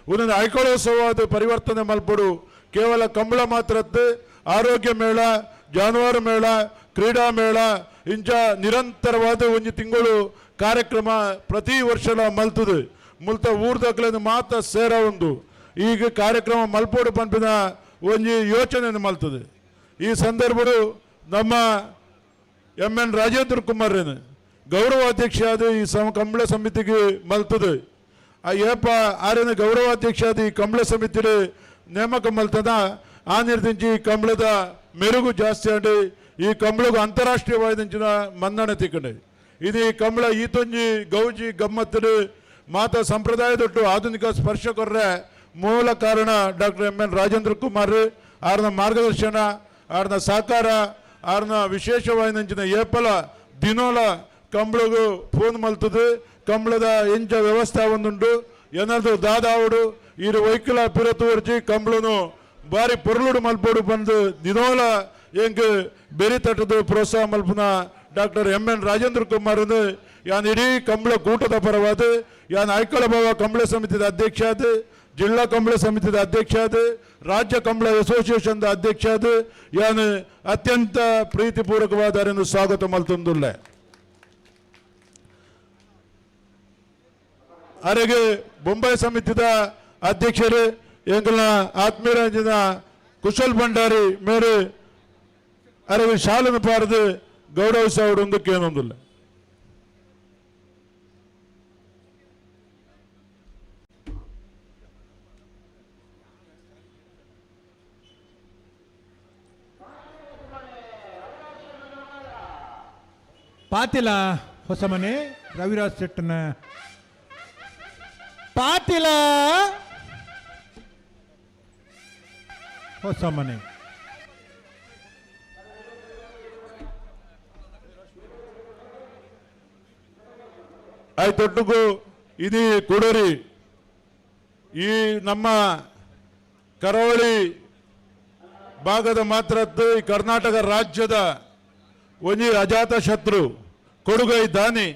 ಒಂದೊಂದು ಐಕೋಳೋತ್ಸವ ಪರಿವರ್ತನೆ ಮಲ್ಪೋಡು ಕೇವಲ ಕಂಬಳ ಮಾತ್ರದ್ದು ಆರೋಗ್ಯ ಮೇಳ, ಜಾನುವಾರು ಮೇಳ, ಕ್ರೀಡಾ ಮೇಳ ಇಂಚ ನಿರಂತರವಾದ ಒಂದು ತಿಂಗಳು ಕಾರ್ಯಕ್ರಮ ಪ್ರತಿ ವರ್ಷಲ ಮಲ್ತದೆ. ಮುಲ್ತ ಊರ್ದಕ್ಲೇನು ಮಾತ್ರ ಸೇರ ಒಂದು ಈಗ ಕಾರ್ಯಕ್ರಮ ಮಲ್ಪೋಡು ಪನ್ಪಿನ ಒಂಜಿ ಯೋಚನೆ ಮಲ್ತದೆ. ಈ ಸಂದರ್ಭಡು ನಮ್ಮ ಎಂ ಎನ್ ರಾಜೇಂದ್ರ ಕುಮಾರ್ ಗೌರವಾಧ್ಯಕ್ಷ ಆದ ಈ ಕಂಬಳ ಸಮಿತಿಗೆ ಮಲ್ತದೆ. ಆ ಏಪ ಆರೇನ ಗೌರವಾಧ್ಯಕ್ಷ ಆದ ಈ ಕಂಬಳ ಸಮಿತಿ ನೇಮಕ ಮಲ್ತದ ಆ ನಿರ್ದಿಂಚಿ ಈ ಕಂಬಳದ ಮೆರುಗು ಜಾಸ್ತಿ ಆಂಡ್ ಈ ಕಂಬಳಗು ಅಂತಾರಾಷ್ಟ್ರೀಯವಾದಂಚಿನ ಮನ್ನಣೆ ತಿಕ್ಕಂಡೆ. ಇದು ಈ ಕಂಬಳ ಈತೊಂಜಿ ಗೌಜಿ ಗಮ್ಮತ್ತಡು ಮಾತಾ ಸಂಪ್ರದಾಯದೊಟ್ಟು ಆಧುನಿಕ ಸ್ಪರ್ಶ ಕೊರ್ರೆ ಮೂಲ ಕಾರಣ doctor M N Rajendra Kumar. ಆರ್ನ ಮಾರ್ಗದರ್ಶನ, ಆರ್ನ ಸಹಕಾರ, ಆರ್ನ ವಿಶೇಷವಾದಂಚಿನ ಏಪಲ ದಿನೋಲ ಕಂಬಳಗು ಫೋನ್ ಮಲ್ತದೆ. ಕಂಬಳದ ಎಂಚ ವ್ಯವಸ್ಥೆ ಒಂದುಂಡು ಏನಾದ್ರು ದಾದಾವುಡು ಈರು ವೈಕುಲ ಪಿರತುವರ್ಜಿ ಕಂಬಳನು ಬಾರಿ ಪೊರ್ಲುಡು ಮಲ್ಪೋಡು ಬಂದು ದಿನೋಲ ಎಂಕ್ ಬೆರಿ ತಟ್ಟದು ಪ್ರೋತ್ಸಾಹ ಮಲ್ಪುನ doctor M N Rajendra Kumar ಯಾನ್ ಇಡೀ ಕಂಬಳ ಕೂಟದ ಪರವಾದ ಯಾನ್ ಐಕಳ ಭಾವ ಕಂಬಳ ಸಮಿತಿದ ಅಧ್ಯಕ್ಷ ಆದ, ಜಿಲ್ಲಾ ಕಂಬಳ ಸಮಿತಿದ ಅಧ್ಯಕ್ಷ ಆದ, ರಾಜ್ಯ ಕಂಬಳ ಅಸೋಸಿಯೇಷನ್ ಅಧ್ಯಕ್ಷ ಆದ ಯಾನ್ ಅತ್ಯಂತ ಪ್ರೀತಿಪೂರ್ವಕವಾದ ಸ್ವಾಗತ ಮಲ್ತೊಂದುಲ್ಲೆ. ಅರೆಗೆ ಬೊಂಬೈ ಸಮಿತಿದ ಅಧ್ಯಕ್ಷರು ಎಂಕಲ್ನ ಆತ್ಮೀಯರಂಜಿನ ಕುಶಲ್ ಭಂಡಾರಿ ಮೇರು ಅರೆಗೆ ಶಾಲನ ಪಾರದು ಗೌರವಿಸವಡೊಂದಕ್ಕೆ ಏನೊಂದಿಲ್ಲ. ಪಾತಿಲ ಹೊಸಮನೆ ರವಿರಾಜ್ ಶೆಟ್ಟನ ಪಾತಿಲ ಹೊಸಮನೆ. ಆಯ್ತೊಟ್ಟಿಗೂ ಇದೀ ಕೊಡೋರಿ ಈ ನಮ್ಮ ಕರಾವಳಿ ಭಾಗದ ಮಾತ್ರ ಈ ಕರ್ನಾಟಕ ರಾಜ್ಯದ ಒಂಜಿ ಅಜಾತ ಶತ್ರು ಕೊಡುಗೈ ದಾನಿ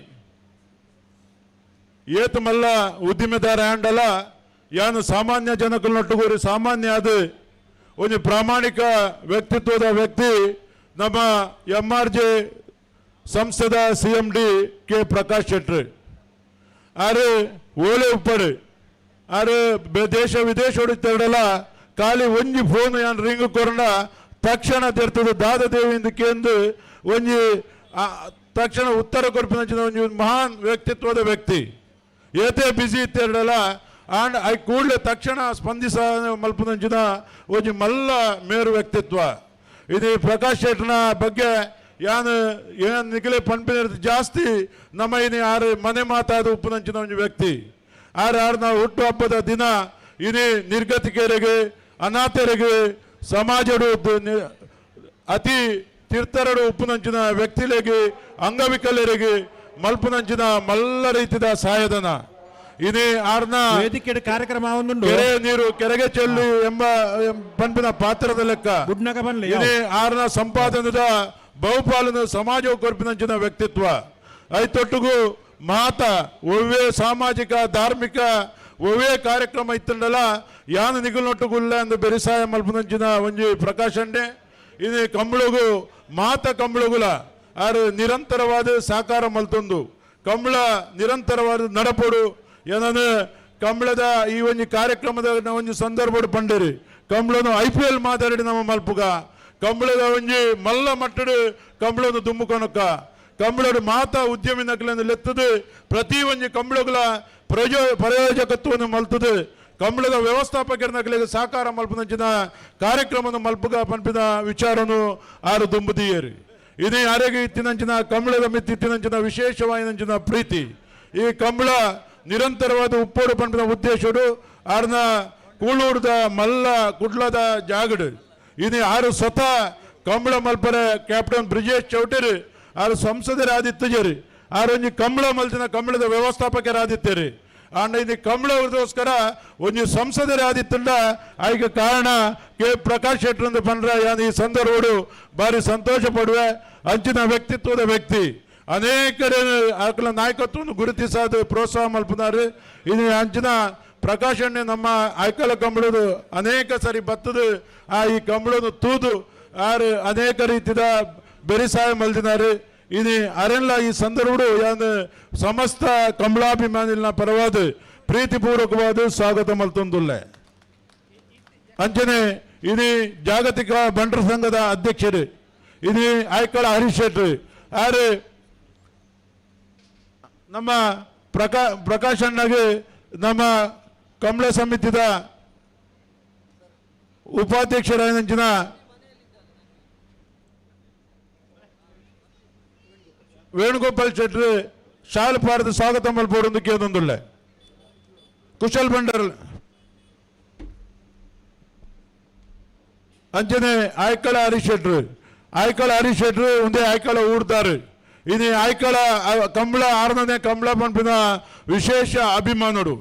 ಏತು ಮಲ್ಲ ಉದ್ದಿಮೆದಾರ ಆಂಡಲ ಯಾನು ಸಾಮಾನ್ಯ ಜನಕ್ಕೂ ಸಾಮಾನ್ಯ ಅದು ಒಂಜಿ ಪ್ರಾಮಾಣಿಕ ವ್ಯಕ್ತಿತ್ವದ ವ್ಯಕ್ತಿ ನಮ್ಮ M R J ಸಂಸ್ಥೆದ C M D K Prakash Shetty ಆರು ಓಲೆ ಉಪ್ಪಡು ಆರು ದೇಶ ವಿದೇಶ ಹೊಡಿತಾರಲ್ಲ ಖಾಲಿ ಒಂಜಿ ಫೋನ್ ಯಾನ್ ರಿಂಗ್ ಕೊರಂಡ ತಕ್ಷಣ ತೆರ್ತದೆ ದಾದ ದೇವಿಂದ ಕೇಂದು ಒಂಜಿ ತಕ್ಷಣ ಉತ್ತರ ಕೊರ್ಪಿನಂಚಿನ ಒಂಜಿ ಮಹಾನ್ ವ್ಯಕ್ತಿತ್ವದ ವ್ಯಕ್ತಿ ಏತೇ ಬಿಸಿ ಇತ್ತೆರಡಲ್ಲ ಆಂಡ್ I ಕೂಡಲೇ ತಕ್ಷಣ ಸ್ಪಂದಿಸ ಮಲ್ಪನಂಚಿನ ಒಂಜಿ ಮಲ್ಲ ಮೇರು ವ್ಯಕ್ತಿತ್ವ. ಇದು ಪ್ರಕಾಶ್ ಶೆಟ್ಟನ ಬಗ್ಗೆ ಯಾನು ಏನು ನಿಖಲೆ ಪನ್ಪಿನ ಜಾಸ್ತಿ ನಮ್ಮ ಇನಿ ಆರು ಮನೆ ಮಾತಾದ ಉಪ್ಪುನಂಚಿನ ಒಂಜಿ ವ್ಯಕ್ತಿ. ಆರು ಆರ್ನ ಹುಟ್ಟು ಹಬ್ಬದ ದಿನ ಇನಿ ನಿರ್ಗತಿಕರಿಗೆ ಅನಾಥರಿಗೆ ಸಮಾಜಡು ಅತಿ ತೀರ್ಥರಡು ಉಪ್ಪುನಂಚಿನ ವ್ಯಕ್ತಿಲೆಗೆ ಅಂಗವಿಕಲರಿಗೆ ಮಲ್ಪುನಂಚಿನ ಮಲ್ಲ ರೀತಿದ ಸಹಾಯಧನ ಇನಿ ಆರ್ನ ವೇದಿಕೆ ಕಾರ್ಯಕ್ರಮ ಕೆರೆ ನೀರು ಕೆರೆಗೆ ಚೆಲ್ಲು ಎಂಬ ಪಂಪಿನ ಪಾತ್ರದ ಲೆಕ್ಕ ಇನಿ ಆರ್ನ ಸಂಪಾದನದ ಬಹುಪಾಲನ ಸಮಾಜ ಕೊರ್ಪಿನಂಚಿನ ವ್ಯಕ್ತಿತ್ವ. ಐತೊಟ್ಟಿಗೂ ಮಾತ ಒವ್ವೇ ಸಾಮಾಜಿಕ ಧಾರ್ಮಿಕ ಒವ್ವೇ ಕಾರ್ಯಕ್ರಮ ಇತ್ತಂಡಲ ಯಾನು ನಿಗುಲ್ನೊಟ್ಟುಗುಲ್ಲ ಎಂದು ಬೆರಿಸಾಯ ಮಲ್ಪನಂಚಿನ ಒಂಜಿ ಪ್ರಕಾಶಣ್ಣೆ ಇದು ಕಂಬಳಗು ಮಾತ ಕಂಬಳಗುಲ ಆರು ನಿರಂತರವಾದ ಸಾಕಾರ ಮಲ್ತೊಂದು ಕಂಬಳ ನಿರಂತರವಾದ ನಡಪೊಡು ಏನಂದ್ರೆ ಕಂಬಳದ ಈ ಒಂಜಿ ಕಾರ್ಯಕ್ರಮದ ಒಂಜಿ ಸಂದರ್ಭ ಪಂಡರಿ ಕಂಬಳನು IPL ಮಾತಾಡಿ ನಮ್ಮ ಮಲ್ಪುಗ ಕಂಬಳದ ಒಂಜಿ ಮಲ್ಲ ಮಟ್ಟಡು ಕಂಬಳನ್ನು ದುಮ್ಮುಕೊನಕ್ಕ ಕಂಬಳಡು ಮಾತಾ ಉದ್ಯಮಿ ನಕಲನ್ನು ಲೆತ್ತದು ಪ್ರತಿ ಒಂಜಿ ಕಂಬಳಗಳ ಪ್ರಯೋಜಕತ್ವವನ್ನು ಮಲ್ತದು ಕಂಬಳದ ವ್ಯವಸ್ಥಾಪಕರ ನಕಲಿಗೆ ಸಹಕಾರ ಮಲ್ಪನಂಚಿನ ಕಾರ್ಯಕ್ರಮವನ್ನು ಮಲ್ಪುಗ ಪನ್ಪಿನ ವಿಚಾರನು ಆರು ದುಂಬುದಿಯರು. ಇದೇ ಯಾರಿಗೆ ಇತ್ತಿನಂಚಿನ ಕಂಬಳದ ಮಿತ್ತಿತ್ತಿನಂಚಿನ ವಿಶೇಷವಾಯಿನಂಚಿನ ಪ್ರೀತಿ ಈ ಕಂಬಳ ನಿರಂತರವಾದ ಉಪ್ಪೋಡು ಪನ್ಪಿನ ಉದ್ದೇಶಡು ಆರ್ನ ಕೂಳೂರ್ದ ಮಲ್ಲ ಕುಡ್ಲದ ಜಾಗಡು ಇನಿ ಆರು ಸ್ವತಃ ಕಂಬಳ ಮಲ್ಪರೆ ಕ್ಯಾಪ್ಟನ್ ಬ್ರಿಜೇಶ್ ಚೌಟರಿ ಆರು ಸಂಸದರಾದಿತ್ತಜರಿ ಆರು ಒಂಜಿ ಕಂಬಳ ಮಲ್ತಿನ ಕಂಬಳದ ವ್ಯವಸ್ಥಾಪಕರಾದಿತ್ತೇರಿ ಆಂಡ ಇನಿ ಕಂಬಳಗೋಸ್ಕರ ಒಂಜಿ ಸಂಸದರಾದಿತ್ತಂಡ ಆಯ್ಕೆ ಕಾರಣ ಕೆ ಪ್ರಕಾಶ್ ಶೆಟ್ಟರ್ ಪಂಡ್ರ ಯಾನ್ ಈ ಸಂದರ್ಭಡು ಭಾರಿ ಸಂತೋಷ ಪಡುವೆ. ಅಂಚಿನ ವ್ಯಕ್ತಿತ್ವದ ವ್ಯಕ್ತಿ ಅನೇಕರ ಆಕಲ ನಾಯಕತ್ವವನ್ನು ಗುರುತಿಸಾದ ಪ್ರೋತ್ಸಾಹ ಮಲ್ಪುನಾರು. ಇದು ಅಂಚಿನ ಪ್ರಕಾಶಣ್ಣೆ ನಮ್ಮ ಆಯ್ಕಲ ಕಂಬಳದು ಅನೇಕ ಸರಿ ಬತ್ತದು ಆ ಈ ಕಂಬಳನ್ನು ತೂದು ಆರು ಅನೇಕ ರೀತಿಯ ಬೆರಿಸಾಯ ಮಲ್ದಿನಾರು. ಇದು ಅರೆಲ್ಲ ಈ ಸಂದರ್ಭಡು ಯಾನ್ ಸಮಸ್ತ ಕಂಬಳಾಭಿಮಾನಿನ ಪರವಾದ ಪ್ರೀತಿಪೂರ್ವಕವಾದ ಸ್ವಾಗತ ಮಲ್ತೊಂದುಲ್ಲೆ. ಅಂಚನೆ ಇದು ಜಾಗತಿಕ ಬಂಟರ ಸಂಘದ ಅಧ್ಯಕ್ಷರು ಇದು ಆಯ್ಕಳ ಹರೀಶ್ ಶೆಟ್ಟಿ ಆರು ನಮ್ಮ ಪ್ರಕಾಶ್ ಅಣ್ಣಗೆ ನಮ್ಮ ಕಂಬಳ ಸಮಿತಿದ ಉಪಾಧ್ಯಕ್ಷರಾದ ವೇಣುಗೋಪಾಲ್ ಶೆಟ್ಟಿ ಶಾಲು ಪಾರದ ಸ್ವಾಗತ ಮಲ್ಪೋಡೊಂದು ಕೇಂದ್ರದುಳ್ಳೆ ಕುಶಲ್ ಭಂಡಾರ್ ಅಂಚನೆ ಆಯ್ಕಳ ಹರೀಶ್ ಶೆಟ್ರು ಆಯ್ಕಳ ಹರೀಶ್ ಶೆಟ್ರು ಒಂದೇ ಆಯ್ಕಳ ಊರ್ದಾರು. ಇದು ಆಯ್ಕಳ ಕಂಬಳ ಆರನೇ ಕಂಬಳ ಪಂಪಿನ ವಿಶೇಷ ಅಭಿಮಾನುಡು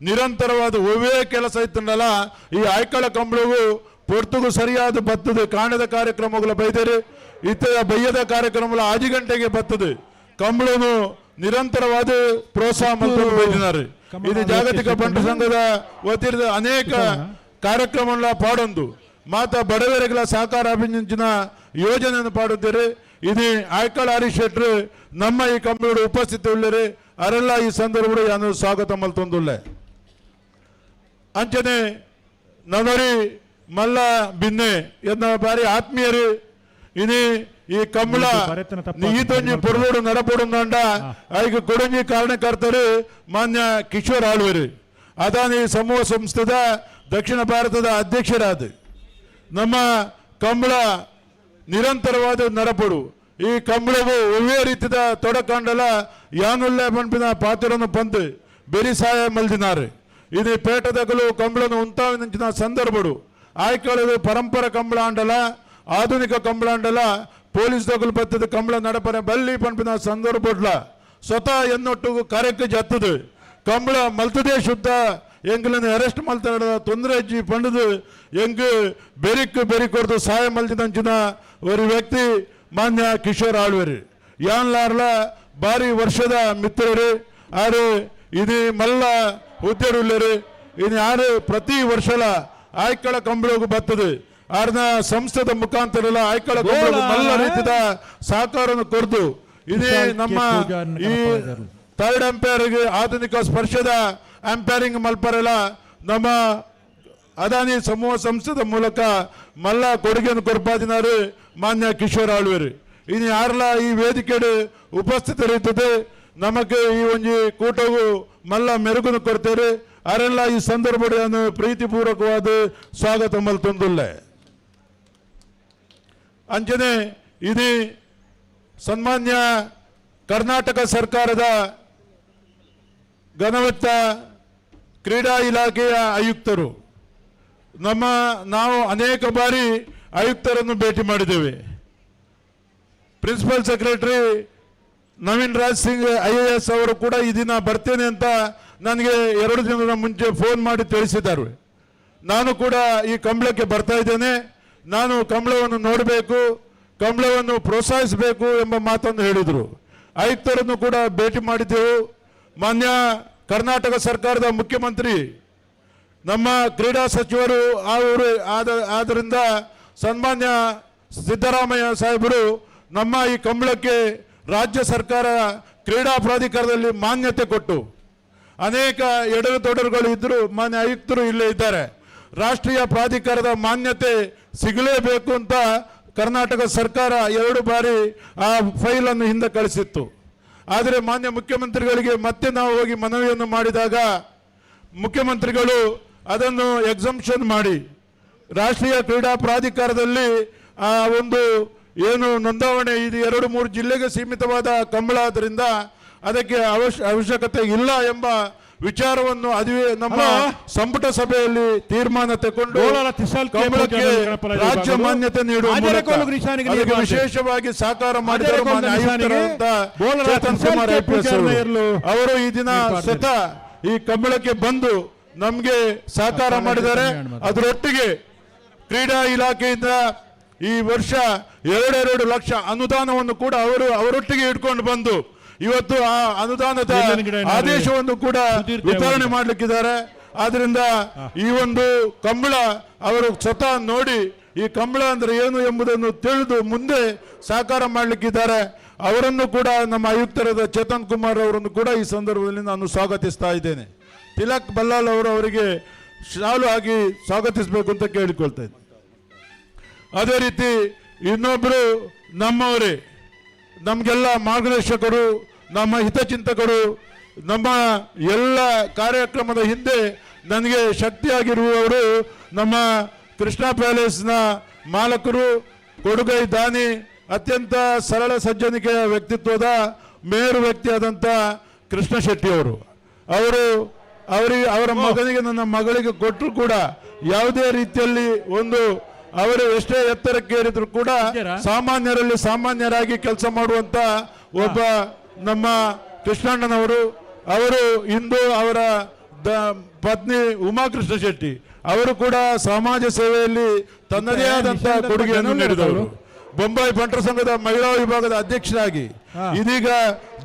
ನಿರಂತರವಾದ ಒವ್ವೇ ಕೆಲಸ ಇತ್ತಂಡಲ್ಲ ಈ ಆಯ್ಕಳ ಕಂಬಳವು ಪೊರ್ತುಗು ಸರಿಯಾದ ಬತ್ತದು ಕಾಣದ ಕಾರ್ಯಕ್ರಮಗಳ ಬೈದೇರಿ ಇತರ ಬಯ್ಯದ ಕಾರ್ಯಕ್ರಮಗಳ 5 ಗಂಟೆಗೆ ಬತ್ತದು ಕಂಬಳನು ನಿರಂತರವಾದ ಪ್ರೋತ್ಸಾಹ ಬೈದಿದ್ದಾರೆ. ಇದು ಜಾಗತಿಕ ಬಂಟು ಸಂಘದ ವತಿಯಿಂದ ಅನೇಕ ಕಾರ್ಯಕ್ರಮಗಳ ಪಾಡೊಂದು ಮಾತಾ ಬಡವರಿಗಳ ಸಹಕಾರ ಅಭಿನಂದಿನ ಯೋಜನೆಯನ್ನು ಪಾಡುತ್ತೀರಿ. ಇದು ಆಯ್ಕಳ ಹರೀಶ್ ಶೆಟ್ರು ನಮ್ಮ ಈ ಕಂಬಳೋಡು ಉಪಸ್ಥಿತಿ ಉಳ್ಳರಿ ಅರೆಲ್ಲ ಈ ಸಂದರ್ಭಡು ಯಾನು ಸ್ವಾಗತ ಮಲ್ತೊಂದುಲ್ಲೆ. ಅಂಚನೆ ನವರಿ ಮಲ್ಲ ಬಿನ್ನೆ ಎನ್ನ ಬಾರಿ ಆತ್ಮೀಯರು ಇನಿ ಈ ಕಂಬಳ ಈತೊಂಜಿ ಪೊರ್ಲೋಡು ನಡಪೊಡುಂಡ ಐಕ್ ಕೊಡೊಂಜಿ ಕಾರಣಕರ್ತರು ಮಾನ್ಯ ಕಿಶೋರ್ ಆಳ್ವರು, ಅದಾನಿ ಸಮೂಹ ಸಂಸ್ಥೆದ ದಕ್ಷಿಣ ಭಾರತದ ಅಧ್ಯಕ್ಷರಾದ ನಮ್ಮ ಕಂಬಳ ನಿರಂತರವಾದ ನಡಪಡು. ಈ ಕಂಬಳವು ಒವ್ವೇ ರೀತಿಯ ತೊಡಕಾಂಡಲ ಯಾನುಲ್ಲ ಪನ್ಪಿನ ಪಾತ್ರವನ್ನು ಪಂದು ಬೆರಿಸಾಯ ಮಲ್ದಿನಾರು. ಇದು ಪೇಟದಗಲು ಕಂಬಳನು ಉಂತಾವಿನಂಚಿನ ಸಂದರ್ಭಡು ಆಯ್ಕಳದು ಪರಂಪರ ಕಂಬಳ ಆಂಡಲ ಆಧುನಿಕ ಕಂಬಳ ಆಂಡಲ ಪೊಲೀಸ್ ದಗಲು ಬತ್ತದ ಕಂಬಳ ನಡಪರೆ ಬಲ್ಲಿ ಪನ್ಪಿನ ಸಂದರ್ಭಡ್ಲ ಸ್ವತಃ ಎನ್ನೊಟ್ಟು ಕಾರ್ಯಕ್ಕೆ ಜತ್ತದು ಕಂಬಳ ಮಲ್ತದೇ ಶುದ್ಧ ಎಂಗ್ಲನ್ನು ಅರೆಸ್ಟ್ ಮಲ್ತ ತೊಂದರೆ ಅಜ್ಜಿ ಪಂಡದು ಎಂಗ್ ಬೆರಿಕ್ ಬೆರಿ ಕೊಡ್ದು ಸಹಾಯ ಮಲ್ತಿದಂಚಿನ ಒಂದು ವ್ಯಕ್ತಿ ಮಾನ್ಯ ಕಿಶೋರ್ ಆಳ್ವರು. ಯಾನ್ಲಾರ್ಲ ಭಾರಿ ವರ್ಷದ ಮಿತ್ರರು ಆರು ಇದು ಮಲ್ಲ ಹುದ್ದೆರುಲ್ಲರು ಇನ್ನು ಯಾರು ಪ್ರತಿ ವರ್ಷಲ ಆಯ್ಕಳ ಕಂಬಳಗೂ ಬರ್ತದೆ ಆರ್ನ ಸಂಸ್ಥೆದ ಮುಖಾಂತರ ಆಯ್ಕಳ ಕಂಬಳಗೂ ಮಲ್ಲ ರೀತಿಯ ಸಹಕಾರವನ್ನು ಕೊಡ್ದು ಇದೇ ನಮ್ಮ ಈ ಥರ್ಡ್ ಅಂಪೈರ್ಗೆ ಆಧುನಿಕ ಸ್ಪರ್ಶದ ಅಂಪೈರಿಂಗ್ ಮಲ್ಪರೆಲ್ಲ ನಮ್ಮ ಅದಾನಿ ಸಮೂಹ ಸಂಸ್ಥೆದ ಮೂಲಕ ಮಲ್ಲ ಕೊಡುಗೆಯನ್ನು ಕೊರ್ಪಾದಿನಾರು ಮಾನ್ಯ ಕಿಶೋರ್ ಆಳ್ವರು. ಇನ್ನು ಯಾರಲ್ಲ ಈ ವೇದಿಕೆಡು ಉಪಸ್ಥಿತರಿರ್ತದೆ ನಮಗೆ ಈ ಒಂಜಿ ಕೂಟವು ಮಲ್ಲ ಮೆರುಗನ್ನು ಕೊಡ್ತೇವೆ. ಅರೆಲ್ಲ ಈ ಸಂದರ್ಭವನ್ನು ಪ್ರೀತಿಪೂರ್ವಕವಾದ ಸ್ವಾಗತ ಮಲ್ತೊಂದುಲ್ಲೆ. ಅಂಚನೆ ಇದೇ ಸನ್ಮಾನ್ಯ ಕರ್ನಾಟಕ ಸರ್ಕಾರದ ಘನವೆತ್ತ ಕ್ರೀಡಾ ಇಲಾಖೆಯ ಆಯುಕ್ತರು, ನಾವು ಅನೇಕ ಬಾರಿ ಆಯುಕ್ತರನ್ನು ಭೇಟಿ ಮಾಡಿದ್ದೇವೆ. Principal secretary Naveen Raj Singh IAS ಅವರು ಕೂಡ ಈ ದಿನ ಬರ್ತೇನೆ ಅಂತ ನನಗೆ 2 ದಿನದ ಮುಂಚೆ ಫೋನ್ ಮಾಡಿ ತಿಳಿಸಿದ್ದಾರೆ. ನಾನು ಕೂಡ ಈ ಕಂಬಳಕ್ಕೆ ಬರ್ತಾ ಇದ್ದೇನೆ, ನಾನು ಕಂಬಳವನ್ನು ನೋಡಬೇಕು, ಕಂಬಳವನ್ನು ಪ್ರೋತ್ಸಾಹಿಸಬೇಕು ಎಂಬ ಮಾತನ್ನು ಹೇಳಿದರು. ಆಯುಕ್ತರನ್ನು ಕೂಡ ಭೇಟಿ ಮಾಡಿದ್ದೆವು. ಮಾನ್ಯ ಕರ್ನಾಟಕ ಸರ್ಕಾರದ ಮುಖ್ಯಮಂತ್ರಿ, ನಮ್ಮ ಕ್ರೀಡಾ ಸಚಿವರು ಅವರು ಆದ್ದರಿಂದ ಸನ್ಮಾನ್ಯ ಸಿದ್ದರಾಮಯ್ಯ ಸಾಹೇಬರು ನಮ್ಮ ಈ ಕಂಬಳಕ್ಕೆ ರಾಜ್ಯ ಸರ್ಕಾರ ಕ್ರೀಡಾ ಪ್ರಾಧಿಕಾರದಲ್ಲಿ ಮಾನ್ಯತೆ ಕೊಟ್ಟು ಅನೇಕ ಎಡರು ತೊಡರುಗಳು ಇದ್ದರೂ ಮಾನ್ಯ ಆಯುಕ್ತರು ಇಲ್ಲೇ ಇದ್ದಾರೆ. ರಾಷ್ಟ್ರೀಯ ಪ್ರಾಧಿಕಾರದ ಮಾನ್ಯತೆ ಸಿಗಲೇಬೇಕು ಅಂತ ಕರ್ನಾಟಕ ಸರ್ಕಾರ 2 ಬಾರಿ ಆ ಫೈಲನ್ನು ಹಿಂದೆ ಕಳಿಸಿತ್ತು. ಆದರೆ ಮಾನ್ಯ ಮುಖ್ಯಮಂತ್ರಿಗಳಿಗೆ ಮತ್ತೆ ನಾವು ಹೋಗಿ ಮನವಿಯನ್ನು ಮಾಡಿದಾಗ ಮುಖ್ಯಮಂತ್ರಿಗಳು ಅದನ್ನು ಎಕ್ಸಂಪ್ಷನ್ ಮಾಡಿ ರಾಷ್ಟ್ರೀಯ ಕ್ರೀಡಾ ಪ್ರಾಧಿಕಾರದಲ್ಲಿ ಆ ಒಂದು ಏನು ನೋಂದಾವಣೆ ಇದು 2-3 ಜಿಲ್ಲೆಗೆ ಸೀಮಿತವಾದ ಕಂಬಳ ಆದ್ದರಿಂದ ಅದಕ್ಕೆ ಅವಶ್ಯಕತೆ ಇಲ್ಲ ಎಂಬ ವಿಚಾರವನ್ನು ಅದುವೇ ನಮ್ಮ ಸಂಪುಟ ಸಭೆಯಲ್ಲಿ ತೀರ್ಮಾನ ತಗೊಂಡು ಕಂಬಳಕ್ಕೆ ರಾಜ್ಯ ಮಾನ್ಯತೆ ನೀಡುವ ಮೂಲಕ ವಿಶೇಷವಾಗಿ ಸಹಕಾರ ಮಾಡಿದರು ಮಾನ್ಯ ಆಯುಕ್ತರಾದಂತ ಚೇತನ್ ಕುಮಾರ್ IPS ಅವರು ಈ ದಿನ ಸ್ವತಃ ಈ ಕಂಬಳಕ್ಕೆ ಬಂದು ನಮಗೆ ಸಹಕಾರ ಮಾಡಿದ್ದಾರೆ. ಅದರೊಟ್ಟಿಗೆ ಕ್ರೀಡಾ ಇಲಾಖೆಯಿಂದ ಈ ವರ್ಷ 2-2 ಲಕ್ಷ ಅನುದಾನವನ್ನು ಕೂಡ ಅವರು ಅವರೊಟ್ಟಿಗೆ ಇಟ್ಕೊಂಡು ಬಂದು ಇವತ್ತು ಆ ಅನುದಾನದ ಆದೇಶವನ್ನು ಕೂಡ ವಿತರಣೆ ಮಾಡಲಿಕ್ಕಿದ್ದಾರೆ. ಆದ್ರಿಂದ ಈ ಒಂದು ಕಂಬಳ ಅವರು ಸ್ವತಃ ನೋಡಿ ಈ ಕಂಬಳ ಅಂದ್ರೆ ಏನು ಎಂಬುದನ್ನು ತಿಳಿದು ಮುಂದೆ ಸಹಕಾರ ಮಾಡಲಿಕ್ಕಿದ್ದಾರೆ. ಅವರನ್ನು ಕೂಡ ನಮ್ಮ ಆಯುಕ್ತರಾದ ಚೇತನ್ ಕುಮಾರ್ ಅವರನ್ನು ಕೂಡ ಈ ಸಂದರ್ಭದಲ್ಲಿ ನಾನು ಸ್ವಾಗತಿಸ್ತಾ ಇದ್ದೇನೆ. ತಿಲಕ್ ಬಲ್ಲಾಲ್ ಅವರು ಅವರಿಗೆ ಶಾಲು ಆಗಿ ಸ್ವಾಗತಿಸಬೇಕು ಅಂತ ಕೇಳಿಕೊಳ್ತಾ ಇದ್ದೀನಿ. ಅದೇ ರೀತಿ ಇನ್ನೊಬ್ಬರು ನಮ್ಮವರೇ, ನಮಗೆಲ್ಲ ಮಾರ್ಗದರ್ಶಕರು, ನಮ್ಮ ಹಿತಚಿಂತಕರು, ನಮ್ಮ ಎಲ್ಲ ಕಾರ್ಯಕ್ರಮದ ಹಿಂದೆ ನನಗೆ ಶಕ್ತಿಯಾಗಿರುವವರು ನಮ್ಮ ಕೃಷ್ಣ ಪ್ಯಾಲೇಸ್ನ ಮಾಲಕರು, ಕೊಡುಗೈ ದಾನಿ, ಅತ್ಯಂತ ಸರಳ ಸಜ್ಜನಿಕೆಯ ವ್ಯಕ್ತಿತ್ವದ ಮೇರು ವ್ಯಕ್ತಿಯಾದಂಥ ಕೃಷ್ಣ ಶೆಟ್ಟಿಯವರು. ಅವರು ಅವರಿಗೆ ಅವರ ಮಗನಿಗೆ ನನ್ನ ಮಗಳಿಗೆ ಕೊಟ್ಟರು ಕೂಡ ಯಾವುದೇ ರೀತಿಯಲ್ಲಿ ಒಂದು ಅವರು ಎಷ್ಟೇ ಎತ್ತರಕ್ಕೇರಿದ್ರು ಕೂಡ ಸಾಮಾನ್ಯರಲ್ಲಿ ಸಾಮಾನ್ಯರಾಗಿ ಕೆಲಸ ಮಾಡುವಂತ ಒಬ್ಬ ನಮ್ಮ ಕೃಷ್ಣಣ್ಣನವರು. ಅವರು ಇಂದು ಅವರ ಪತ್ನಿ ಉಮಾಕೃಷ್ಣ ಶೆಟ್ಟಿ ಅವರು ಕೂಡ ಸಮಾಜ ಸೇವೆಯಲ್ಲಿ ತನ್ನದೇ ಆದಂತಹ ಕೊಡುಗೆಯನ್ನು ನೀಡಿದವರು. ಬೊಂಬಾಯಿ ಬಂಟರ ಸಂಘದ ಮಹಿಳಾ ವಿಭಾಗದ ಅಧ್ಯಕ್ಷರಾಗಿ, ಇದೀಗ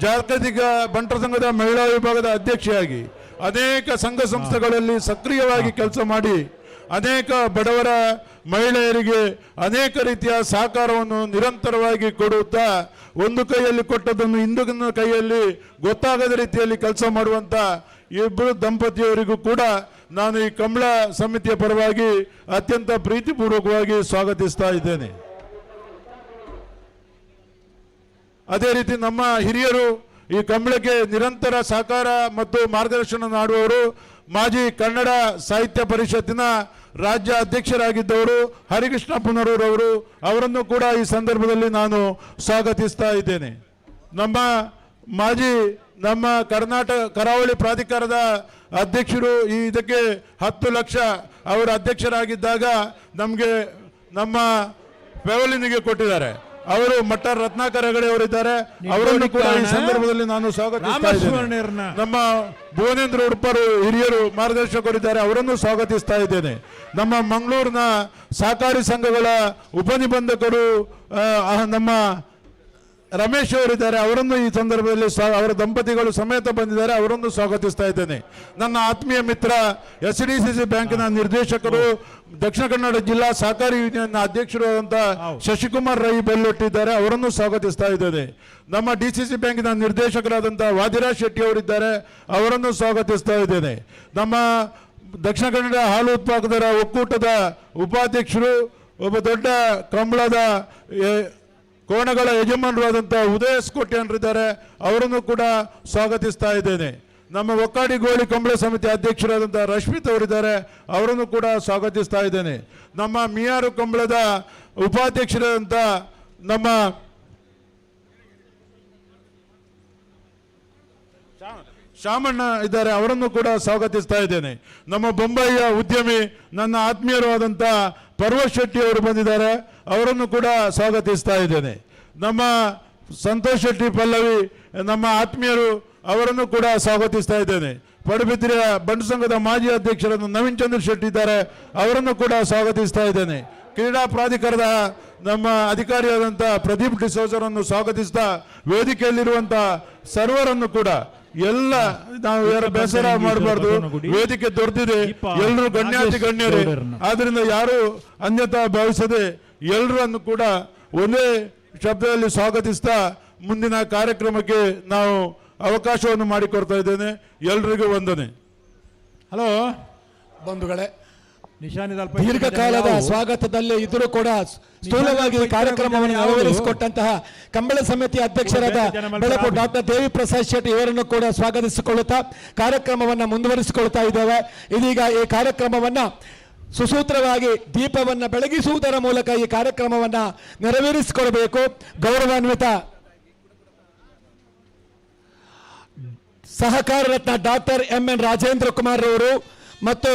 ಜಾಗತಿಕ ಬಂಟರ ಸಂಘದ ಮಹಿಳಾ ವಿಭಾಗದ ಅಧ್ಯಕ್ಷೆಯಾಗಿ ಅನೇಕ ಸಂಘ ಸಂಸ್ಥೆಗಳಲ್ಲಿ ಸಕ್ರಿಯವಾಗಿ ಕೆಲಸ ಮಾಡಿ ಅನೇಕ ಬಡವರ ಮಹಿಳೆಯರಿಗೆ ಅನೇಕ ರೀತಿಯ ಸಹಕಾರವನ್ನು ನಿರಂತರವಾಗಿ ಕೊಡುತ್ತಾ ಒಂದು ಕೈಯಲ್ಲಿ ಕೊಟ್ಟದನ್ನು ಹಿಂದಿನ ಕೈಯಲ್ಲಿ ಗೊತ್ತಾಗದ ರೀತಿಯಲ್ಲಿ ಕೆಲಸ ಮಾಡುವಂಥ ಇಬ್ಬರು ದಂಪತಿಯವರಿಗೂ ಕೂಡ ನಾನು ಈ ಕಂಬಳ ಸಮಿತಿಯ ಪರವಾಗಿ ಅತ್ಯಂತ ಪ್ರೀತಿಪೂರ್ವಕವಾಗಿ ಸ್ವಾಗತಿಸ್ತಾ ಇದ್ದೇನೆ. ಅದೇ ರೀತಿ ನಮ್ಮ ಹಿರಿಯರು ಈ ಕಂಬಳಕ್ಕೆ ನಿರಂತರ ಸಹಕಾರ ಮತ್ತು ಮಾರ್ಗದರ್ಶನ ಮಾಡುವವರು ಮಾಜಿ ಕನ್ನಡ ಸಾಹಿತ್ಯ ಪರಿಷತ್ತಿನ ರಾಜ್ಯ ಅಧ್ಯಕ್ಷರಾಗಿದ್ದವರು ಹರಿಕೃಷ್ಣ ಪುನರೂರವರು, ಅವರನ್ನು ಕೂಡ ಈ ಸಂದರ್ಭದಲ್ಲಿ ನಾನು ಸ್ವಾಗತಿಸ್ತಾ ಇದ್ದೇನೆ. ನಮ್ಮ ಮಾಜಿ ನಮ್ಮ ಕರ್ನಾಟಕ ಕರಾವಳಿ ಪ್ರಾಧಿಕಾರದ ಅಧ್ಯಕ್ಷರು ಈ ಇದಕ್ಕೆ 10 ಲಕ್ಷ ಅವರ ಅಧ್ಯಕ್ಷರಾಗಿದ್ದಾಗ ನಮಗೆ ನಮ್ಮ ಪೆವಲಿನಿಗೆ ಕೊಟ್ಟಿದ್ದಾರೆ. ಅವರು ಮಟ್ಟ ರತ್ನಾಕರ್ ಹೆಗಡೆ ಅವರಿದ್ದಾರೆ, ಅವರನ್ನು ಕೂಡ ಈ ಸಂದರ್ಭದಲ್ಲಿ ನಾನು ಸ್ವಾಗತಿಸ್ತಾ ಇದ್ದೇನೆ. ನಮ್ಮ ಭುವನೇಂದ್ರ ಉಡುಪರು ಹಿರಿಯರು ಮಾರ್ಗದರ್ಶಕರಿದ್ದಾರೆ, ಅವರನ್ನು ಸ್ವಾಗತಿಸ್ತಾ ಇದ್ದೇನೆ. ನಮ್ಮ ಮಂಗಳೂರಿನ ಸಹಕಾರಿ ಸಂಘಗಳ ಉಪನಿಬಂಧಕರು ನಮ್ಮ ರಮೇಶ್ ಅವರಿದ್ದಾರೆ, ಅವರನ್ನು ಈ ಸಂದರ್ಭದಲ್ಲಿ ಅವರ ದಂಪತಿಗಳು ಸಮೇತ ಬಂದಿದ್ದಾರೆ, ಅವರನ್ನು ಸ್ವಾಗತಿಸ್ತಾ ಇದ್ದೇನೆ. ನನ್ನ ಆತ್ಮೀಯ ಮಿತ್ರ SDCC ಬ್ಯಾಂಕಿನ ನಿರ್ದೇಶಕರು, ದಕ್ಷಿಣ ಕನ್ನಡ ಜಿಲ್ಲಾ ಸಹಕಾರಿ ಯೂನಿಯನ್ನ ಅಧ್ಯಕ್ಷರು ಆದಂಥ ಶಶಿಕುಮಾರ್ ರೈ ಬೆಲ್ಲೊಟ್ಟಿದ್ದಾರೆ, ಅವರನ್ನು ಸ್ವಾಗತಿಸ್ತಾ ಇದ್ದೇನೆ. ನಮ್ಮ DCC ಬ್ಯಾಂಕಿನ ನಿರ್ದೇಶಕರಾದಂಥ ವಾದಿರಾಜ್ ಶೆಟ್ಟಿ ಅವರಿದ್ದಾರೆ, ಅವರನ್ನು ಸ್ವಾಗತಿಸ್ತಾ ಇದ್ದೇನೆ. ನಮ್ಮ ದಕ್ಷಿಣ ಕನ್ನಡ ಹಾಲು ಉತ್ಪಾದಕರ ಒಕ್ಕೂಟದ ಉಪಾಧ್ಯಕ್ಷರು, ಒಬ್ಬ ದೊಡ್ಡ ಕಂಬಳದ ಕೋಣಗಳ ಯಜಮಾನರಾದಂಥ ಉದಯ ಕೋಟ್ಯಾನ್ರಿದ್ದಾರೆ, ಅವರನ್ನು ಕೂಡ ಸ್ವಾಗತಿಸ್ತಾ ಇದ್ದೇನೆ. ನಮ್ಮ ಒಕ್ಕಾಡಿ ಗೋಳಿ ಕಂಬಳ ಸಮಿತಿ ಅಧ್ಯಕ್ಷರಾದಂಥ ರಶ್ಮಿತ್ ಅವರಿದ್ದಾರೆ, ಅವರನ್ನು ಕೂಡ ಸ್ವಾಗತಿಸ್ತಾ ಇದ್ದೇನೆ. ನಮ್ಮ ಮಿಯಾರು ಕಂಬಳದ ಉಪಾಧ್ಯಕ್ಷರಾದಂಥ ನಮ್ಮ ಶಾಮಣ್ಣ ಇದ್ದಾರೆ, ಅವರನ್ನು ಕೂಡ ಸ್ವಾಗತಿಸ್ತಾ ಇದ್ದೇನೆ. ನಮ್ಮ ಬೊಂಬೈಯ ಉದ್ಯಮಿ ನನ್ನ ಆತ್ಮೀಯರು ಆದಂಥ ಪರ್ವತ್ ಶೆಟ್ಟಿ ಅವರು ಬಂದಿದ್ದಾರೆ, ಅವರನ್ನು ಕೂಡ ಸ್ವಾಗತಿಸ್ತಾ ಇದ್ದೇನೆ. ನಮ್ಮ ಸಂತೋಷ್ ಶೆಟ್ಟಿ ಪಲ್ಲವಿ ನಮ್ಮ ಆತ್ಮೀಯರು, ಅವರನ್ನು ಕೂಡ ಸ್ವಾಗತಿಸ್ತಾ ಇದ್ದೇನೆ. ಪಡುಬಿದ್ರಿಯ ಬಂಡು ಸಂಘದ ಮಾಜಿ ಅಧ್ಯಕ್ಷರಾದ ನವೀನ್ ಚಂದ್ರ ಶೆಟ್ಟಿ ಇದ್ದಾರೆ, ಅವರನ್ನು ಕೂಡ ಸ್ವಾಗತಿಸ್ತಾ ಇದ್ದೇನೆ. ಕ್ರೀಡಾ ಪ್ರಾಧಿಕಾರದ ನಮ್ಮ ಅಧಿಕಾರಿಯಾದಂಥ ಪ್ರದೀಪ್ ಡಿಸೋಜರನ್ನು ಸ್ವಾಗತಿಸ್ತಾ ವೇದಿಕೆಯಲ್ಲಿರುವಂಥ ಸರ್ವರನ್ನು ಕೂಡ ಎಲ್ಲ ನಾವು ಯಾರು ಬೇಸರ ಮಾಡಬಾರ್ದು, ವೇದಿಕೆ ದೊರೆತಿದೆ, ಎಲ್ಲರೂ ಗಣ್ಯಾತಿ ಗಣ್ಯರು, ಆದ್ರಿಂದ ಯಾರು ಅನ್ಯತಾ ಭಾವಿಸದೆ ಎಲ್ಲರನ್ನು ಕೂಡ ಒಂದೇ ಶಬ್ದದಲ್ಲಿ ಸ್ವಾಗತಿಸ್ತಾ ಮುಂದಿನ ಕಾರ್ಯಕ್ರಮಕ್ಕೆ ನಾವು ಅವಕಾಶವನ್ನು ಮಾಡಿಕೊಡ್ತಾ ಇದ್ದೇನೆ. ಎಲ್ರಿಗೂ ವಂದನೆ. ಹಲೋ ಬಂಧುಗಳೇ, ದೀರ್ಘಕಾಲದ ಸ್ವಾಗತದಲ್ಲಿ ಇದ್ರೂ ಕೂಡ ಸ್ಥೂಲವಾಗಿ ಕಾರ್ಯಕ್ರಮವನ್ನು ನೆರವೇರಿಸಿಕೊಟ್ಟಂತಹ ಕಂಬಳ ಸಮಿತಿ ಅಧ್ಯಕ್ಷರಾದ ಬೆಳಪು ಡಾಕ್ಟರ್ ದೇವಿ ಪ್ರಸಾದ್ ಶೆಟ್ಟಿ ಇವರನ್ನು ಕೂಡ ಸ್ವಾಗತಿಸಿಕೊಳ್ಳುತ್ತಾ ಕಾರ್ಯಕ್ರಮವನ್ನು ಮುಂದುವರಿಸಿಕೊಳ್ತಾ ಇದ್ದೇವೆ. ಇದೀಗ ಈ ಕಾರ್ಯಕ್ರಮವನ್ನು ಸುಸೂತ್ರವಾಗಿ ದೀಪವನ್ನು ಬೆಳಗಿಸುವುದರ ಮೂಲಕ ಈ ಕಾರ್ಯಕ್ರಮವನ್ನು ನೆರವೇರಿಸಿಕೊಡಬೇಕು. ಗೌರವಾನ್ವಿತ ಸಹಕಾರ ರತ್ನ ಡಾಕ್ಟರ್ MN Rajendra Kumar ರವರು ಮತ್ತು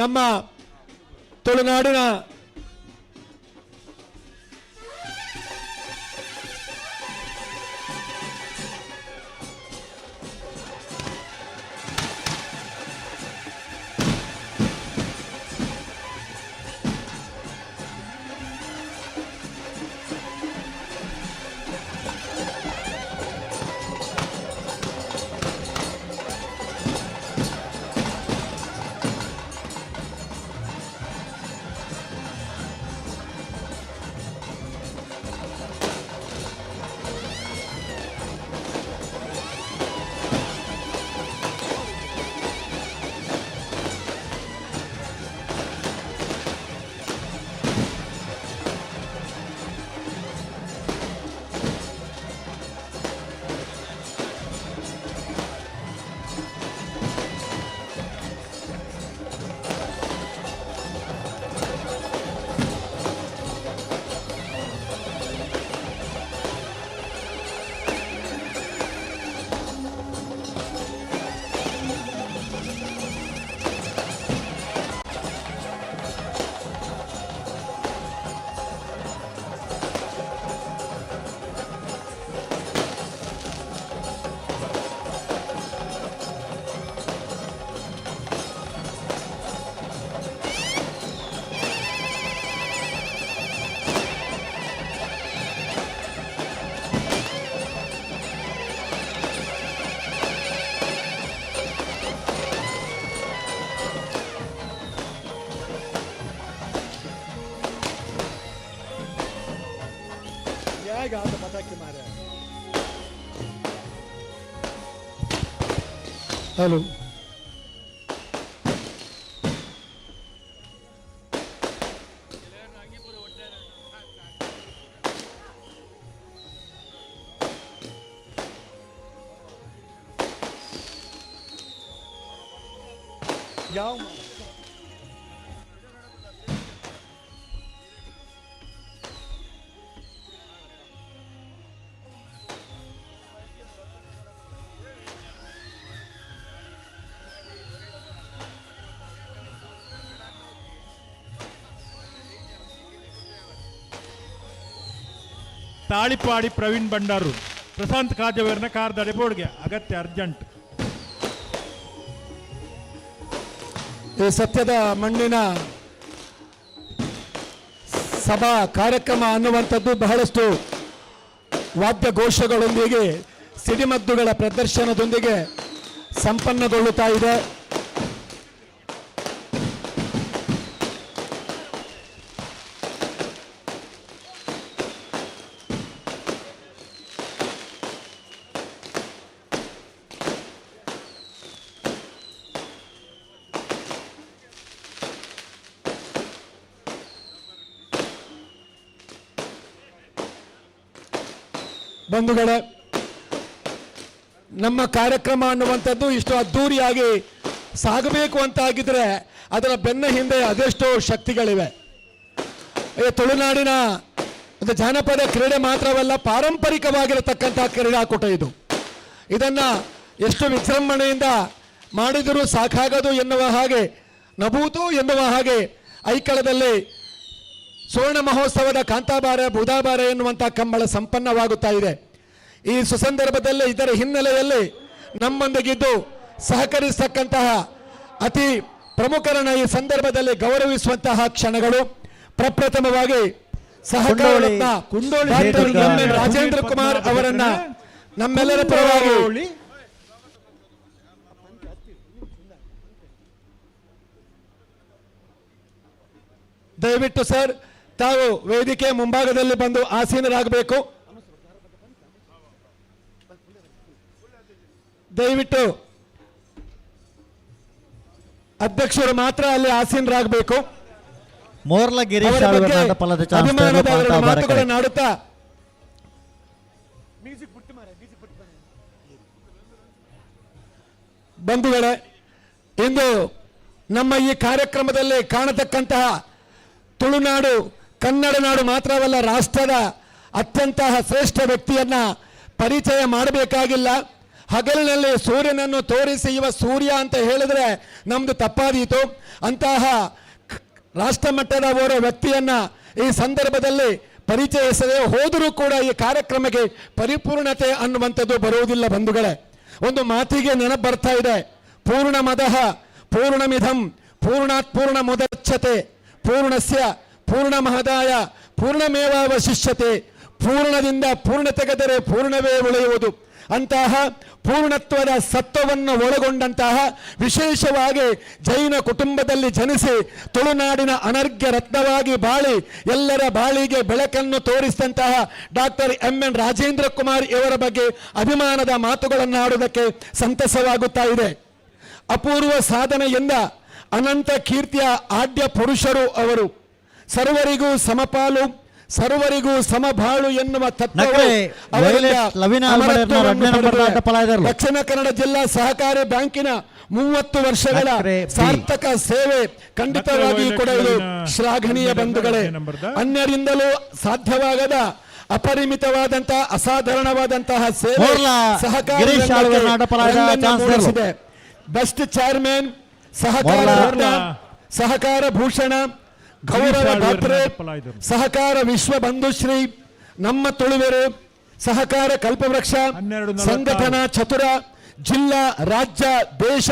ನಮ್ಮ ತುಳುನಾಡಿನ ಪಟಾಕಿ ಮಾರ. ಹಲೋ ಯಾವ ತಾಳಿಪಾಡಿ ಪ್ರವೀಣ್ ಭಂಡಾರು ಪ್ರಶಾಂತ್ ಕಾಜವೇರ್ನ ಕಾರ್ದಡೆ ಬೋರ್ಡ್ಗೆ ಅಗತ್ಯ ಅರ್ಜೆಂಟ್. ಈ ಸತ್ಯದ ಮಣ್ಣಿನ ಸಭಾ ಕಾರ್ಯಕ್ರಮ ಅನ್ನುವಂಥದ್ದು ಬಹಳಷ್ಟು ವಾದ್ಯಘೋಷಗಳೊಂದಿಗೆ ಸಿಡಿಮದ್ದುಗಳ ಪ್ರದರ್ಶನದೊಂದಿಗೆ ಸಂಪನ್ನಗೊಳ್ಳುತ್ತಾ ಇದೆ. ಬಂಧುಗಳೇ, ನಮ್ಮ ಕಾರ್ಯಕ್ರಮ ಅನ್ನುವಂಥದ್ದು ಇಷ್ಟು ಅದ್ಧೂರಿಯಾಗಿ ಸಾಗಬೇಕು ಅಂತ ಆಗಿದ್ರೆ ಅದರ ಬೆನ್ನ ಹಿಂದೆ ಅದೆಷ್ಟೋ ಶಕ್ತಿಗಳಿವೆ. ಈ ತುಳುನಾಡಿನ ಒಂದು ಜಾನಪದ ಕ್ರೀಡೆ ಮಾತ್ರವಲ್ಲ, ಪಾರಂಪರಿಕವಾಗಿರತಕ್ಕಂಥ ಕ್ರೀಡಾಕೂಟ ಇದು. ಇದನ್ನು ಎಷ್ಟು ವಿಜೃಂಭಣೆಯಿಂದ ಮಾಡಿದರೂ ಸಾಕಾಗದು ಎನ್ನುವ ಹಾಗೆ, ನಬೂತು ಎನ್ನುವ ಹಾಗೆ ಐಕಳದಲ್ಲಿ ಸುವರ್ಣ ಮಹೋತ್ಸವದ ಕಾಂತಾಬಾರೆ ಬೂದಾಬಾರೆ ಎನ್ನುವಂಥ ಕಂಬಳ ಸಂಪನ್ನವಾಗುತ್ತಾ ಇದೆ. ಈ ಸುಸಂದರ್ಭದಲ್ಲಿ ಇದರ ಹಿನ್ನೆಲೆಯಲ್ಲಿ ನಮ್ಮೊಂದಿಗಿದ್ದು ಸಹಕರಿಸತಕ್ಕಂತಹ ಅತಿ ಪ್ರಮುಖರನ್ನ ಈ ಸಂದರ್ಭದಲ್ಲಿ ಗೌರವಿಸುವಂತಹ ಕ್ಷಣಗಳು. ಪ್ರಪ್ರಥಮವಾಗಿ ಸಹಕಾರ ಡಾಕ್ಟರ್ ಎಂ ಎನ್ ರಾಜೇಂದ್ರ ಕುಮಾರ್ ಅವರನ್ನ ನಮ್ಮೆಲ್ಲರ ಪರವಾಗಿ ದಯವಿಟ್ಟು ಸರ್ ತಾವು ವೇದಿಕೆ ಮುಂಭಾಗದಲ್ಲಿ ಬಂದು ಆಸೀನರಾಗಬೇಕು. ದಯವಿಟ್ಟು ಅಧ್ಯಕ್ಷರು ಮಾತ್ರ ಅಲ್ಲಿ ಆಸೀನರಾಗಬೇಕು. ಮೋರ್ಲ ಗಿರೀಶ್ ಅಭಿಮಾನದ ಮಾತುಗಳನ್ನು ಆಡುತ್ತಾ ಬಂಧುಗಳೇ, ಇಂದು ನಮ್ಮ ಈ ಕಾರ್ಯಕ್ರಮದಲ್ಲಿ ಕಾಣತಕ್ಕಂತಹ ತುಳುನಾಡು, ಕನ್ನಡ ನಾಡು ಮಾತ್ರವಲ್ಲ, ರಾಷ್ಟ್ರದ ಅತ್ಯಂತ ಶ್ರೇಷ್ಠ ವ್ಯಕ್ತಿಯನ್ನ ಪರಿಚಯ ಮಾಡಬೇಕಾಗಿಲ್ಲ. ಹಗಲಿನಲ್ಲಿ ಸೂರ್ಯನನ್ನು ತೋರಿಸಿ ಇವ ಸೂರ್ಯ ಅಂತ ಹೇಳಿದ್ರೆ ನಮ್ಮದು ತಪ್ಪಾದೀತು. ಅಂತಹ ರಾಷ್ಟ್ರಮಟ್ಟದ ಓರ್ವ ವ್ಯಕ್ತಿಯನ್ನ ಈ ಸಂದರ್ಭದಲ್ಲಿ ಪರಿಚಯಿಸದೆ ಹೋದರೂ ಕೂಡ ಈ ಕಾರ್ಯಕ್ರಮಕ್ಕೆ ಪರಿಪೂರ್ಣತೆ ಅನ್ನುವಂಥದ್ದು ಬರುವುದಿಲ್ಲ. ಬಂಧುಗಳೇ, ಒಂದು ಮಾತಿಗೆ ನೆನಪು ಬರ್ತಾ ಇದೆ. ಪೂರ್ಣಮದಃ ಪೂರ್ಣಮಿಧಂ ಪೂರ್ಣಾತ್ ಪೂರ್ಣ ಮುದಚ್ಯತೆ ಪೂರ್ಣಸ್ಯ ಪೂರ್ಣಮಹದಾಯ ಪೂರ್ಣಮೇವಾವಶಿಷ್ಯತೆ. ಪೂರ್ಣದಿಂದ ಪೂರ್ಣ ತೆಗೆದರೆ ಪೂರ್ಣವೇ ಉಳಿಯುವುದು. ಅಂತಹ ಪೂರ್ಣತ್ವದ ಸತ್ವವನ್ನು ಒಳಗೊಂಡಂತಹ ವಿಶೇಷವಾಗಿ ಜೈನ ಕುಟುಂಬದಲ್ಲಿ ಜನಿಸಿ ತುಳುನಾಡಿನ ಅನರ್ಘ್ಯ ರತ್ನವಾಗಿ ಬಾಳಿ ಎಲ್ಲರ ಬಾಳಿಗೆ ಬೆಳಕನ್ನು ತೋರಿಸಿದಂತಹ doctor M N Rajendra Kumar ಇವರ ಬಗ್ಗೆ ಅಭಿಮಾನದ ಮಾತುಗಳನ್ನು ಆಡುವುದಕ್ಕೆ ಸಂತಸವಾಗುತ್ತಾ ಇದೆ. ಅಪೂರ್ವ ಸಾಧನೆಯಿಂದ ಅನಂತ ಕೀರ್ತಿಯ ಆದ್ಯ ಪುರುಷರು ಅವರು. ಸರ್ವರಿಗೂ ಸಮಪಾಲು, ಸರ್ವರಿಗೂ ಸಮಬಾಳು ಎನ್ನುವ ತತ್ವವು ಅವರಿಂದ ಅಮರತ್ವವನ್ನು. ದಕ್ಷಿಣ ಕನ್ನಡ ಜಿಲ್ಲಾ ಸಹಕಾರಿ ಬ್ಯಾಂಕಿನ 30 ವರ್ಷಗಳ ಸಾರ್ಥಕ ಸೇವೆ ಖಂಡಿತವಾಗಿಯೂ ಕೂಡ ಇದು ಶ್ಲಾಘನೀಯ ಬಂಧುಗಳೇ. ಅನ್ಯರಿಂದಲೂ ಸಾಧ್ಯವಾಗದ ಅಪರಿಮಿತವಾದಂತಹ ಅಸಾಧಾರಣವಾದಂತಹ ಸೇವೆ ಸಹಕಾರಿ. ಬೆಸ್ಟ್ ಚೇರ್ಮನ್, ಸಹಕಾರ ರತ್ನ, ಸಹಕಾರ ಭೂಷಣ, ಗೌರವ ಡಾಕ್ಟರೇಟ್, ಸಹಕಾರ ವಿಶ್ವ ಬಂಧುಶ್ರೀ, ನಮ್ಮ ತುಳುವೆರು, ಸಹಕಾರ ಕಲ್ಪವೃಕ್ಷ, ಸಂಘಟನಾ ಚತುರ, ಜಿಲ್ಲಾ, ರಾಜ್ಯ, ದೇಶ,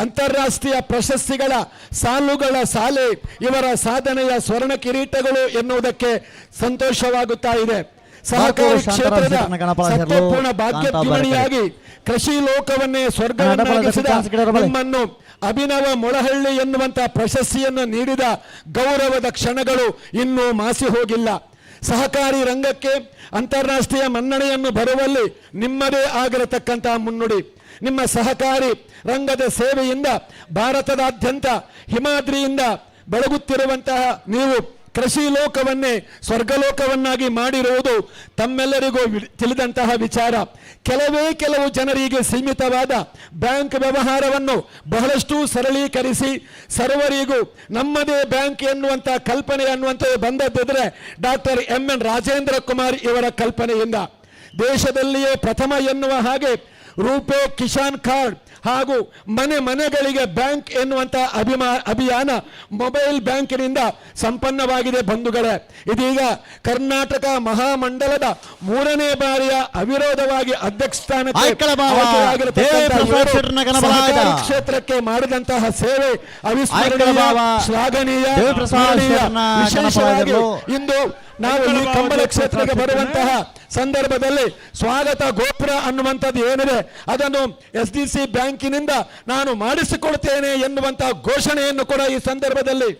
ಅಂತಾರಾಷ್ಟ್ರೀಯ ಪ್ರಶಸ್ತಿಗಳ ಸಾಲುಗಳ ಸಾಲೆ ಇವರ ಸಾಧನೆಯ ಸ್ವರ್ಣ ಕಿರೀಟಗಳು ಎನ್ನುವುದಕ್ಕೆ ಸಂತೋಷವಾಗುತ್ತಾ ಇದೆ. ಸಹಕಾರಿ ಕ್ಷೇತ್ರದ ಸತ್ವಪೂರ್ಣ ಭಾಗ್ಯದ್ಯುಮಣಿಯಾಗಿ ಕೃಷಿ ಲೋಕವನ್ನೇ ಸ್ವರ್ಗವನ್ನಾಗಿಸಿದ ನಿಮ್ಮನ್ನು ಅಭಿನವ ಮೊಳಹಳ್ಳಿ ಎನ್ನುವಂತಹ ಪ್ರಶಸ್ತಿಯನ್ನು ನೀಡಿದ ಗೌರವದ ಕ್ಷಣಗಳು ಇನ್ನೂ ಮಾಸಿ ಹೋಗಿಲ್ಲ. ಸಹಕಾರಿ ರಂಗಕ್ಕೆ ಅಂತಾರಾಷ್ಟ್ರೀಯ ಮನ್ನಣೆಯನ್ನು ಬರುವಲ್ಲಿ ನಿಮ್ಮದೇ ಆಗಿರತಕ್ಕಂತಹ ಮುನ್ನುಡಿ. ನಿಮ್ಮ ಸಹಕಾರಿ ರಂಗದ ಸೇವೆಯಿಂದ ಭಾರತದಾದ್ಯಂತ ಹಿಮಾದ್ರಿಯಿಂದ ಬೆಳಗುತ್ತಿರುವಂತಹ ನೀವು ಕೃಷಿ ಲೋಕವನ್ನೇ ಸ್ವರ್ಗಲೋಕವನ್ನಾಗಿ ಮಾಡಿರುವುದು ತಮ್ಮೆಲ್ಲರಿಗೂ ತಿಳಿದಂತಹ ವಿಚಾರ. ಕೆಲವೇ ಕೆಲವು ಜನರಿಗೆ ಸೀಮಿತವಾದ ಬ್ಯಾಂಕ್ ವ್ಯವಹಾರವನ್ನು ಬಹಳಷ್ಟು ಸರಳೀಕರಿಸಿ ಸರ್ವರಿಗೂ ನಮ್ಮದೇ ಬ್ಯಾಂಕ್ ಎನ್ನುವಂಥ ಕಲ್ಪನೆ ಅನ್ನುವಂಥದ್ದು ಬಂದದ್ದಿದ್ರೆ ಡಾಕ್ಟರ್ ಎಂ ಎನ್ ರಾಜೇಂದ್ರ ಕುಮಾರ್ ಇವರ ಕಲ್ಪನೆಯಿಂದ ದೇಶದಲ್ಲಿಯೇ ಪ್ರಥಮ ಎನ್ನುವ ಹಾಗೆ ರೂಪೇ ಕಿಸಾನ್ ಕಾರ್ಡ್ ಹಾಗೂ ಮನೆ ಮನೆಗಳಿಗೆ ಬ್ಯಾಂಕ್ ಎನ್ನುವಂಥ ಅಭಿಯಾನ ಮೊಬೈಲ್ ಬ್ಯಾಂಕಿನಿಂದ ಸಂಪನ್ನವಾಗಿದೆ. ಬಂಧುಗಳೇ, ಇದೀಗ ಕರ್ನಾಟಕ ಮಹಾಮಂಡಲದ 3ನೇ ಬಾರಿಯ ಅವಿರೋಧವಾಗಿ ಅಧ್ಯಕ್ಷ ಸ್ಥಾನಕ್ಕೆ ಆಯ್ಕೆಯಾಗಿರತಕ್ಕಂಥ ಇವರು ಸಹಕಾರಿ ಕ್ಷೇತ್ರಕ್ಕೆ ಮಾಡಿದಂತಹ ಸೇವೆ ಅವಿಸ್ಮರಣೀಯ, ಶ್ಲಾಘನೀಯ, ಸ್ಮರಣೀಯ. ವಿಶೇಷವಾಗಿ ಇಂದು ನಾವು ಈ ಕಂಬಳ ಕ್ಷೇತ್ರಕ್ಕೆ ಬರುವಂತಹ ಸಂದರ್ಭದಲ್ಲಿ ಸ್ವಾಗತ ಗೋಪುರ ಅನ್ನುವಂಥದ್ದು ಏನಿದೆ ಅದನ್ನು ಎಸ್ ಡಿ ಸಿ ಬ್ಯಾಂಕಿನಿಂದ ನಾನು ಮಾಡಿಸಿಕೊಳ್ತೇನೆ ಎನ್ನುವಂತಹ ಘೋಷಣೆಯನ್ನು ಕೂಡ ಈ ಸಂದರ್ಭದಲ್ಲಿ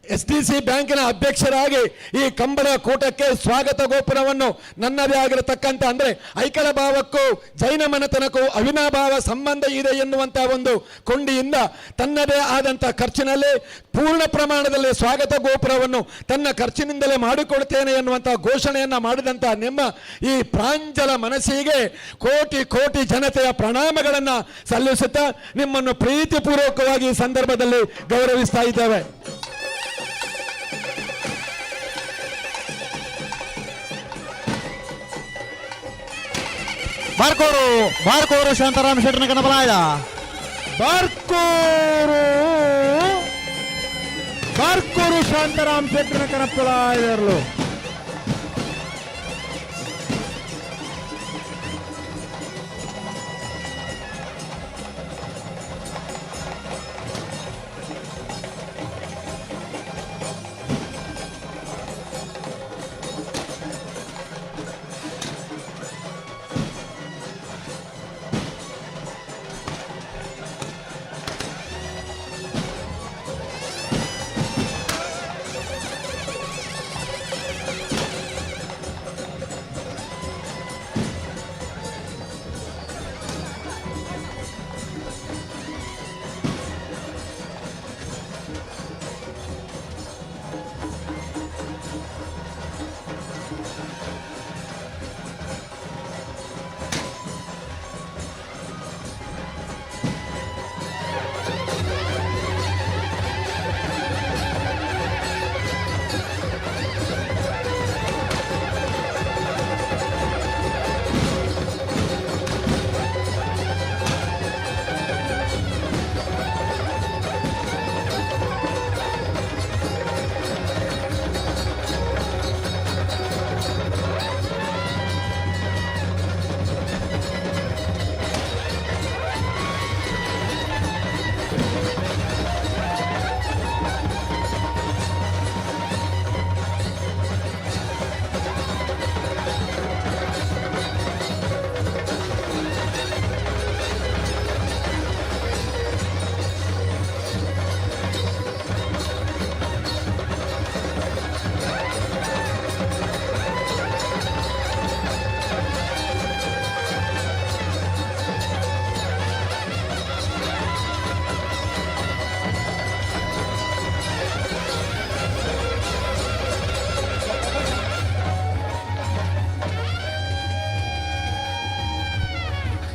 ಎಸ್ ಡಿ ಸಿ ಬ್ಯಾಂಕಿನ ಅಧ್ಯಕ್ಷರಾಗಿ ಈ ಕಂಬಳ ಕೂಟಕ್ಕೆ ಸ್ವಾಗತ ಗೋಪುರವನ್ನು ನನ್ನದೇ ಆಗಿರತಕ್ಕಂಥ, ಅಂದರೆ ಐಕಳ ಭಾವಕ್ಕೂ ಜೈನ ಮನೆತನಕ್ಕೂ ಅವಿನಾಭಾವ ಸಂಬಂಧ ಇದೆ ಎನ್ನುವಂಥ ಒಂದು ಕೊಂಡಿಯಿಂದ ತನ್ನದೇ ಆದಂಥ ಖರ್ಚಿನಲ್ಲಿ ಪೂರ್ಣ ಪ್ರಮಾಣದಲ್ಲಿ ಸ್ವಾಗತ ಗೋಪುರವನ್ನು ತನ್ನ ಖರ್ಚಿನಿಂದಲೇ ಮಾಡಿಕೊಡ್ತೇನೆ ಎನ್ನುವಂಥ ಘೋಷಣೆಯನ್ನು ಮಾಡಿದಂಥ ನಿಮ್ಮ ಈ ಪ್ರಾಂಜಲ ಮನಸ್ಸಿಗೆ ಕೋಟಿ ಕೋಟಿ ಜನತೆಯ ಪ್ರಣಾಮಗಳನ್ನು ಸಲ್ಲಿಸುತ್ತಾ ನಿಮ್ಮನ್ನು ಪ್ರೀತಿಪೂರ್ವಕವಾಗಿ ಈ ಸಂದರ್ಭದಲ್ಲಿ ಗೌರವಿಸ್ತಾ ಇದ್ದೇವೆ. ಬಾರ್ಕೋರು ಬಾರ್ಕೋರು ಶಾಂತಾರಾಮ್ ಶೆಟ್ಟರ್ನ ಕಣಬಲಾಯ. ಬಾರ್ಕೋರು ಬಾರ್ಕೋರು ಶಾಂತಾರಾಮ್ ಶೆಟ್ಟರ್ನ ಕಣಪಲಾಯರ್ಲು.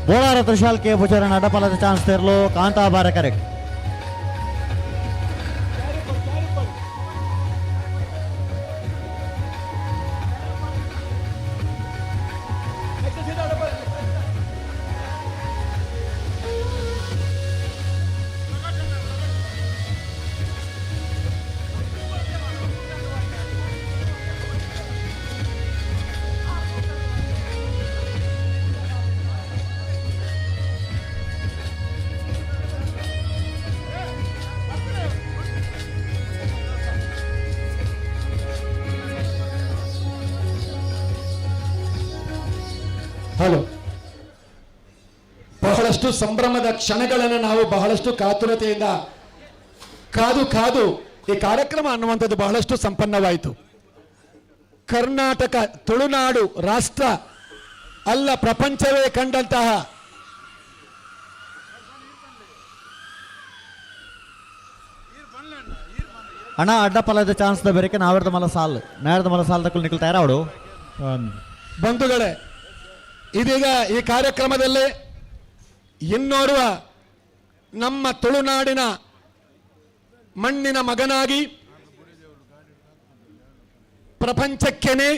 ಬೋಳಾರ ತ್ರಿಶಾಲ್ ಕೆ ಪೂಜಾರನ ಅಡಪಲದ ಚಾನ್ಸ್ ತೇರ್ಲು ಕಾಂತಾಬಾರ ಕರೆಕ್ಟ್. ಹಲೋ, ಬಹಳಷ್ಟು ಸಂಭ್ರಮದ ಕ್ಷಣಗಳನ್ನು ನಾವು ಬಹಳಷ್ಟು ಕಾತುರತೆಯಿಂದ ಕಾದು ಕಾದು ಈ ಕಾರ್ಯಕ್ರಮ ಅನ್ನುವಂಥದ್ದು ಬಹಳಷ್ಟು ಸಂಪನ್ನವಾಯಿತು. ಕರ್ನಾಟಕ, ತುಳುನಾಡು ರಾಷ್ಟ್ರ ಅಲ್ಲ, ಪ್ರಪಂಚವೇ ಕಂಡಂತಹ ಅಣ್ಣ ಅಡ್ಡಪಲದ ಚಾನ್ಸ್ the ಬೆರಕೆ ನಾವೇರ್ದ ಮಲ ಸಾಲ್ ನಾವೇರ್ದ ಮಲ ಸಾಲ್ ತಕ್ಕಲು ನಿಕಲ್ ತಯಾರಾವಡು. ಬಂಧುಗಳೇ, ಇದೀಗ ಈ ಕಾರ್ಯಕ್ರಮದಲ್ಲಿ ಇನ್ನೋರ್ವ ನಮ್ಮ ತುಳುನಾಡಿನ ಮಣ್ಣಿನ ಮಗನಾಗಿ ಪ್ರಪಂಚಕ್ಕೇನೆ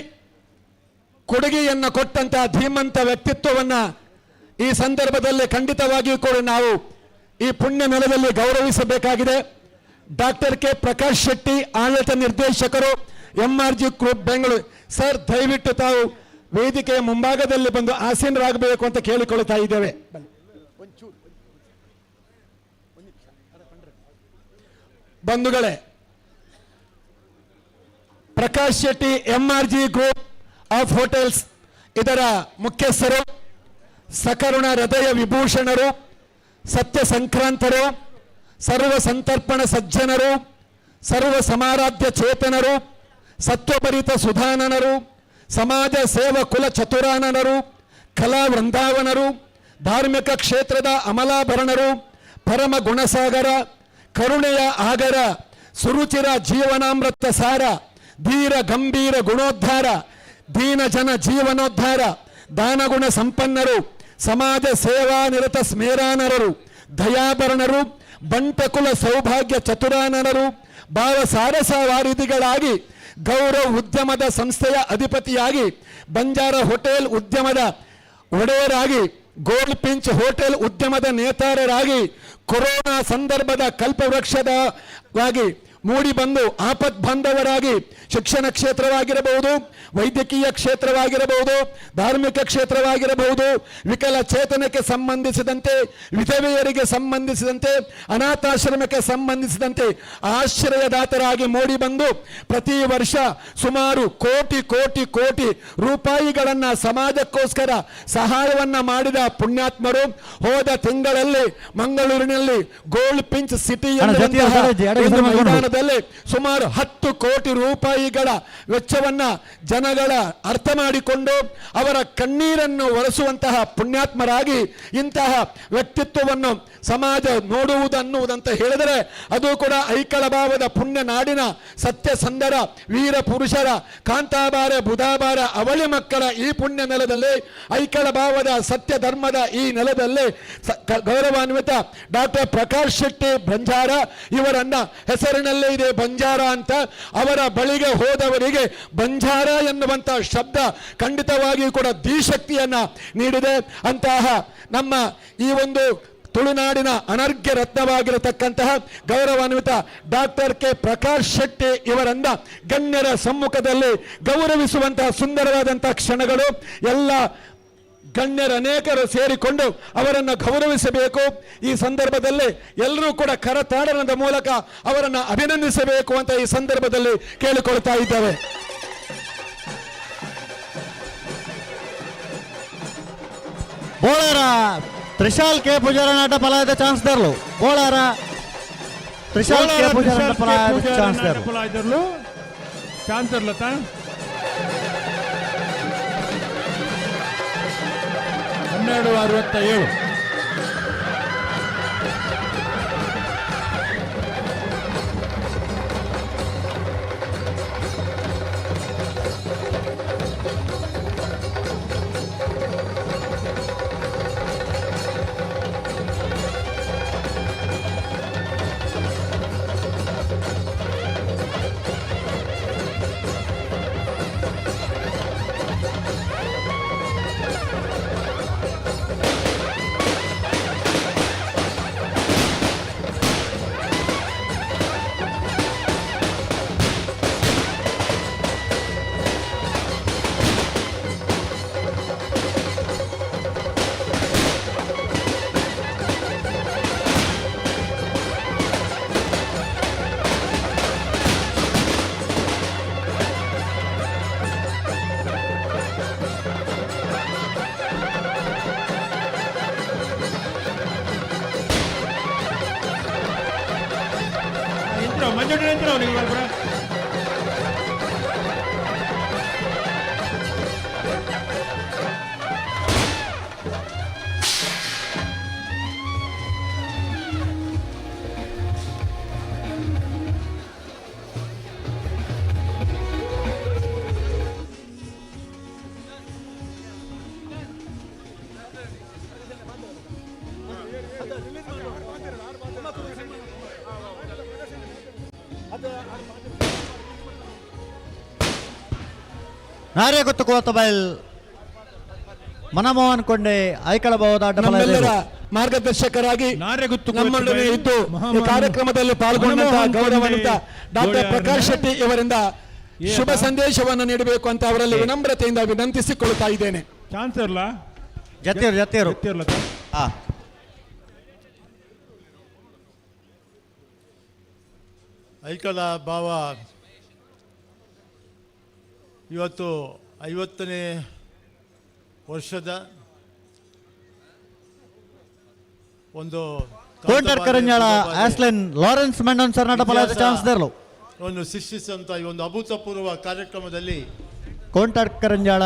ಕೊಡುಗೆಯನ್ನು ಕೊಟ್ಟಂತಹ ಧೀಮಂತ ವ್ಯಕ್ತಿತ್ವವನ್ನು ಈ ಸಂದರ್ಭದಲ್ಲಿ ಖಂಡಿತವಾಗಿಯೂ ಕೂಡ ನಾವು ಈ ಪುಣ್ಯ ನೆಲದಲ್ಲಿ ಗೌರವಿಸಬೇಕಾಗಿದೆ. ಡಾಕ್ಟರ್ ಕೆ ಪ್ರಕಾಶ್ ಶೆಟ್ಟಿ, ಆಡಳಿತ ನಿರ್ದೇಶಕರು, MRG group Bengaluru. Sir, ದಯವಿಟ್ಟು ತಾವು ವೇದಿಕೆಯ ಮುಂಭಾಗದಲ್ಲಿ ಬಂದು ಆಸೀನರಾಗಬೇಕು ಅಂತ ಕೇಳಿಕೊಳ್ಳುತ್ತಾ ಇದ್ದೇವೆ. ಬಂಧುಗಳೇ, Prakash Shetty MRG group of hotels ಇದರ ಮುಖ್ಯಸ್ಥರು, ಸಕರುಣ ಹೃದಯ ವಿಭೂಷಣರು, ಸತ್ಯ ಸಂಕ್ರಾಂತರು, ಸರ್ವ ಸಂತರ್ಪಣ ಸಜ್ಜನರು, ಸರ್ವ ಸಮಾರಾಧ್ಯ ಚೇತನರು, ಸತ್ವಭರಿತ ಸುಧಾನನರು, ಸಮಾಜ ಸೇವ ಕುಲ ಚತುರಾನನರು, ಕಲಾ ವೃಂದಾವನರು, ಧಾರ್ಮಿಕ ಕ್ಷೇತ್ರದ ಅಮಲಾಭರಣರು, ಪರಮ ಗುಣಸಾಗರ, ಕರುಣೆಯ ಆಗರ, ಸುರುಚಿರ ಜೀವನಾಮೃತ ಸಾರ, ಧೀರ ಗಂಭೀರ ಗುಣೋದ್ಧಾರ, ದೀನ ಜನ ಜೀವನೋದ್ಧಾರ, ದಾನಗುಣ ಸಂಪನ್ನರು, ಸಮಾಜ ಸೇವಾ ನಿರತ ಸ್ಮೇರಾನರರು, ದಯಾಭರಣರು, ಬಂಟಕುಲ ಸೌಭಾಗ್ಯ ಚತುರಾನನರು, ಭಾವ ಸಾರಸ ವಾರಿಧಿಗಳಾಗಿ ಗೌರವ ಉದ್ಯಮದ ಸಂಸ್ಥೆಯ ಅಧಿಪತಿಯಾಗಿ, ಬಂಜಾರ ಹೋಟೆಲ್ ಉದ್ಯಮದ ಒಡೆಯರಾಗಿ, ಗೋಲ್ಡ್ ಪಿಂಚ್ ಹೋಟೆಲ್ ಉದ್ಯಮದ ನೇತಾರರಾಗಿ, ಕೊರೋನಾ ಸಂದರ್ಭದ ಕಲ್ಪವೃಕ್ಷದವಾಗಿ ಮೂಡಿಬಂದು ಆಪತ್ ಬಾಂಧವರಾಗಿ ಶಿಕ್ಷಣ ಕ್ಷೇತ್ರವಾಗಿರಬಹುದು, ವೈದ್ಯಕೀಯ ಕ್ಷೇತ್ರವಾಗಿರಬಹುದು, ಧಾರ್ಮಿಕ ಕ್ಷೇತ್ರವಾಗಿರಬಹುದು, ವಿಕಲಚೇತನಕ್ಕೆ ಸಂಬಂಧಿಸಿದಂತೆ, ವಿಧವೆಯರಿಗೆ ಸಂಬಂಧಿಸಿದಂತೆ, ಅನಾಥಾಶ್ರಮಕ್ಕೆ ಸಂಬಂಧಿಸಿದಂತೆ ಆಶ್ರಯದಾತರಾಗಿ ಮೂಡಿಬಂದು ಪ್ರತಿ ವರ್ಷ ಸುಮಾರು ಕೋಟಿ ಕೋಟಿ ಕೋಟಿ ರೂಪಾಯಿಗಳನ್ನು ಸಮಾಜಕ್ಕೋಸ್ಕರ ಸಹಾಯವನ್ನು ಮಾಡಿದ ಪುಣ್ಯಾತ್ಮರು. ಹೋದ ತಿಂಗಳಲ್ಲಿ ಮಂಗಳೂರಿನಲ್ಲಿ ಗೋಲ್ಡ್ ಪಿಂಚ್ ಸಿಟಿ ಮೈದಾನದಲ್ಲಿ ಸುಮಾರು 10 ಕೋಟಿ ರೂಪಾಯಿಗಳ ವೆಚ್ಚವನ್ನ ಜನಗಳ ಅರ್ಥ ಮಾಡಿಕೊಂಡು ಅವರ ಕಣ್ಣೀರನ್ನು ಒರೆಸುವಂತಹ ಪುಣ್ಯಾತ್ಮರಾಗಿ ಇಂತಹ ವ್ಯಕ್ತಿತ್ವವನ್ನು ಸಮಾಜ ನೋಡುವುದನ್ನುವುದಂತ ಹೇಳಿದರೆ ಅದು ಕೂಡ ಐಕಳ ಭಾವದ ಪುಣ್ಯ ನಾಡಿನ ಸತ್ಯಸಂಧರ ವೀರ ಪುರುಷರ ಕಾಂತಾಬಾರ ಬುಧಾಬಾರ ಅವಳಿ ಮಕ್ಕಳ ಈ ಪುಣ್ಯ ನೆಲದಲ್ಲಿ, ಐಕಳ ಭಾವದ ಸತ್ಯ ಧರ್ಮದ ಈ ನೆಲದಲ್ಲಿ ಗೌರವಾನ್ವಿತ ಡಾಕ್ಟರ್ ಪ್ರಕಾಶ್ ಶೆಟ್ಟಿ ಬಂಜಾರ ಇವರನ್ನ ಹೆಸರಿನಲ್ಲೇ ಇದೆ ಬಂಜಾರ ಅಂತ, ಅವರ ಬಳಿಗೆ ಹೋದವರಿಗೆ ಬಂಜಾರ ಎನ್ನುವಂತಹ ಶಬ್ದ ಖಂಡಿತವಾಗಿಯೂ ಕೂಡ ಧೀಶಕ್ತಿಯನ್ನ ನೀಡಿದೆ. ಅಂತಹ ನಮ್ಮ ಈ ಒಂದು ತುಳುನಾಡಿನ ಅನರ್ಘ್ಯ ರತ್ನವಾಗಿರತಕ್ಕಂತಹ ಗೌರವಾನ್ವಿತ ಡಾಕ್ಟರ್ ಕೆ ಪ್ರಕಾಶ್ ಶೆಟ್ಟಿ ಇವರನ್ನ ಗಣ್ಯರ ಸಮ್ಮುಖದಲ್ಲಿ ಗೌರವಿಸುವಂತಹ ಸುಂದರವಾದಂತಹ ಕ್ಷಣಗಳು. ಎಲ್ಲ ಗಣ್ಯರ ಅನೇಕರು ಸೇರಿಕೊಂಡು ಅವರನ್ನು ಗೌರವಿಸಬೇಕು. ಈ ಸಂದರ್ಭದಲ್ಲಿ ಎಲ್ಲರೂ ಕೂಡ ಕರತಾಡನದ ಮೂಲಕ ಅವರನ್ನು ಅಭಿನಂದಿಸಬೇಕು ಅಂತ ಈ ಸಂದರ್ಭದಲ್ಲಿ ಕೇಳಿಕೊಳ್ತಾ ಇದ್ದೇವೆ. ಬೋಳಾರ ತ್ರಿಶಾಲ್ ಕೆ ಪೂಜಾರ ನಾಟ ಫಲಾಯದ ಚಾನ್ಸ್ ದರ್ಲು. ಬೋಳಾರ ತ್ರಿಶಾಲ್ ಕೆ ಪೂಜಾರ ಫಲಾಯದ ಚಾನ್ಸ್ ದರ್ಲು. ಚಾನ್ಸ್ ದರ್ಲತಾ 12:67. ನಾರೇ ಗೊತ್ತು ಕೋತಬೈಲ್ ಮನಮೋಹನ್ ಕೊಂಡೆ ಐಕಳ ಬಹುದಾಟ ನಮ್ಮೆಲ್ಲರ ಮಾರ್ಗದರ್ಶಕರಾಗಿ ನಮ್ಮೊಡನೆ ಇದ್ದು ಈ ಕಾರ್ಯಕ್ರಮದಲ್ಲಿ ಪಾಲ್ಗೊಂಡಂತಹ ಗೌರವಾನ್ವಿತ ಡಾಕ್ಟರ್ ಪ್ರಕಾಶ್ ಶೆಟ್ಟಿ ಇವರಿಂದ ಶುಭ ಸಂದೇಶವನ್ನು ನೀಡಬೇಕು ಅಂತ ಅವರಲ್ಲಿ ವಿನಮ್ರತೆಯಿಂದ ವಿನಂತಿಸಿಕೊಳ್ಳುತ್ತಾ ಇದ್ದೇನೆ. ಜತ್ತಿರು ಐಕಳ ಭಾವ ಇವತ್ತು 50ನೇ ವರ್ಷದ ಒಂದು ಕೋಟರ್ ಕರಂಜಾಳ ಆಸ್ಲೆನ್ ಲಾರೆನ್ಸ್ ಮೆಂಡನ್ ಸರ್ನಾಟ ಫಲದ ಚಾನ್ಸ್ ದೇರ್ಲು ಒಂದು ಸೃಷ್ಟಿಸಿದಂಥ ಈ ಒಂದು ಅಭೂತಪೂರ್ವ ಕಾರ್ಯಕ್ರಮದಲ್ಲಿ ಕೋಂಟರ್ ಕರಂಜಾಳ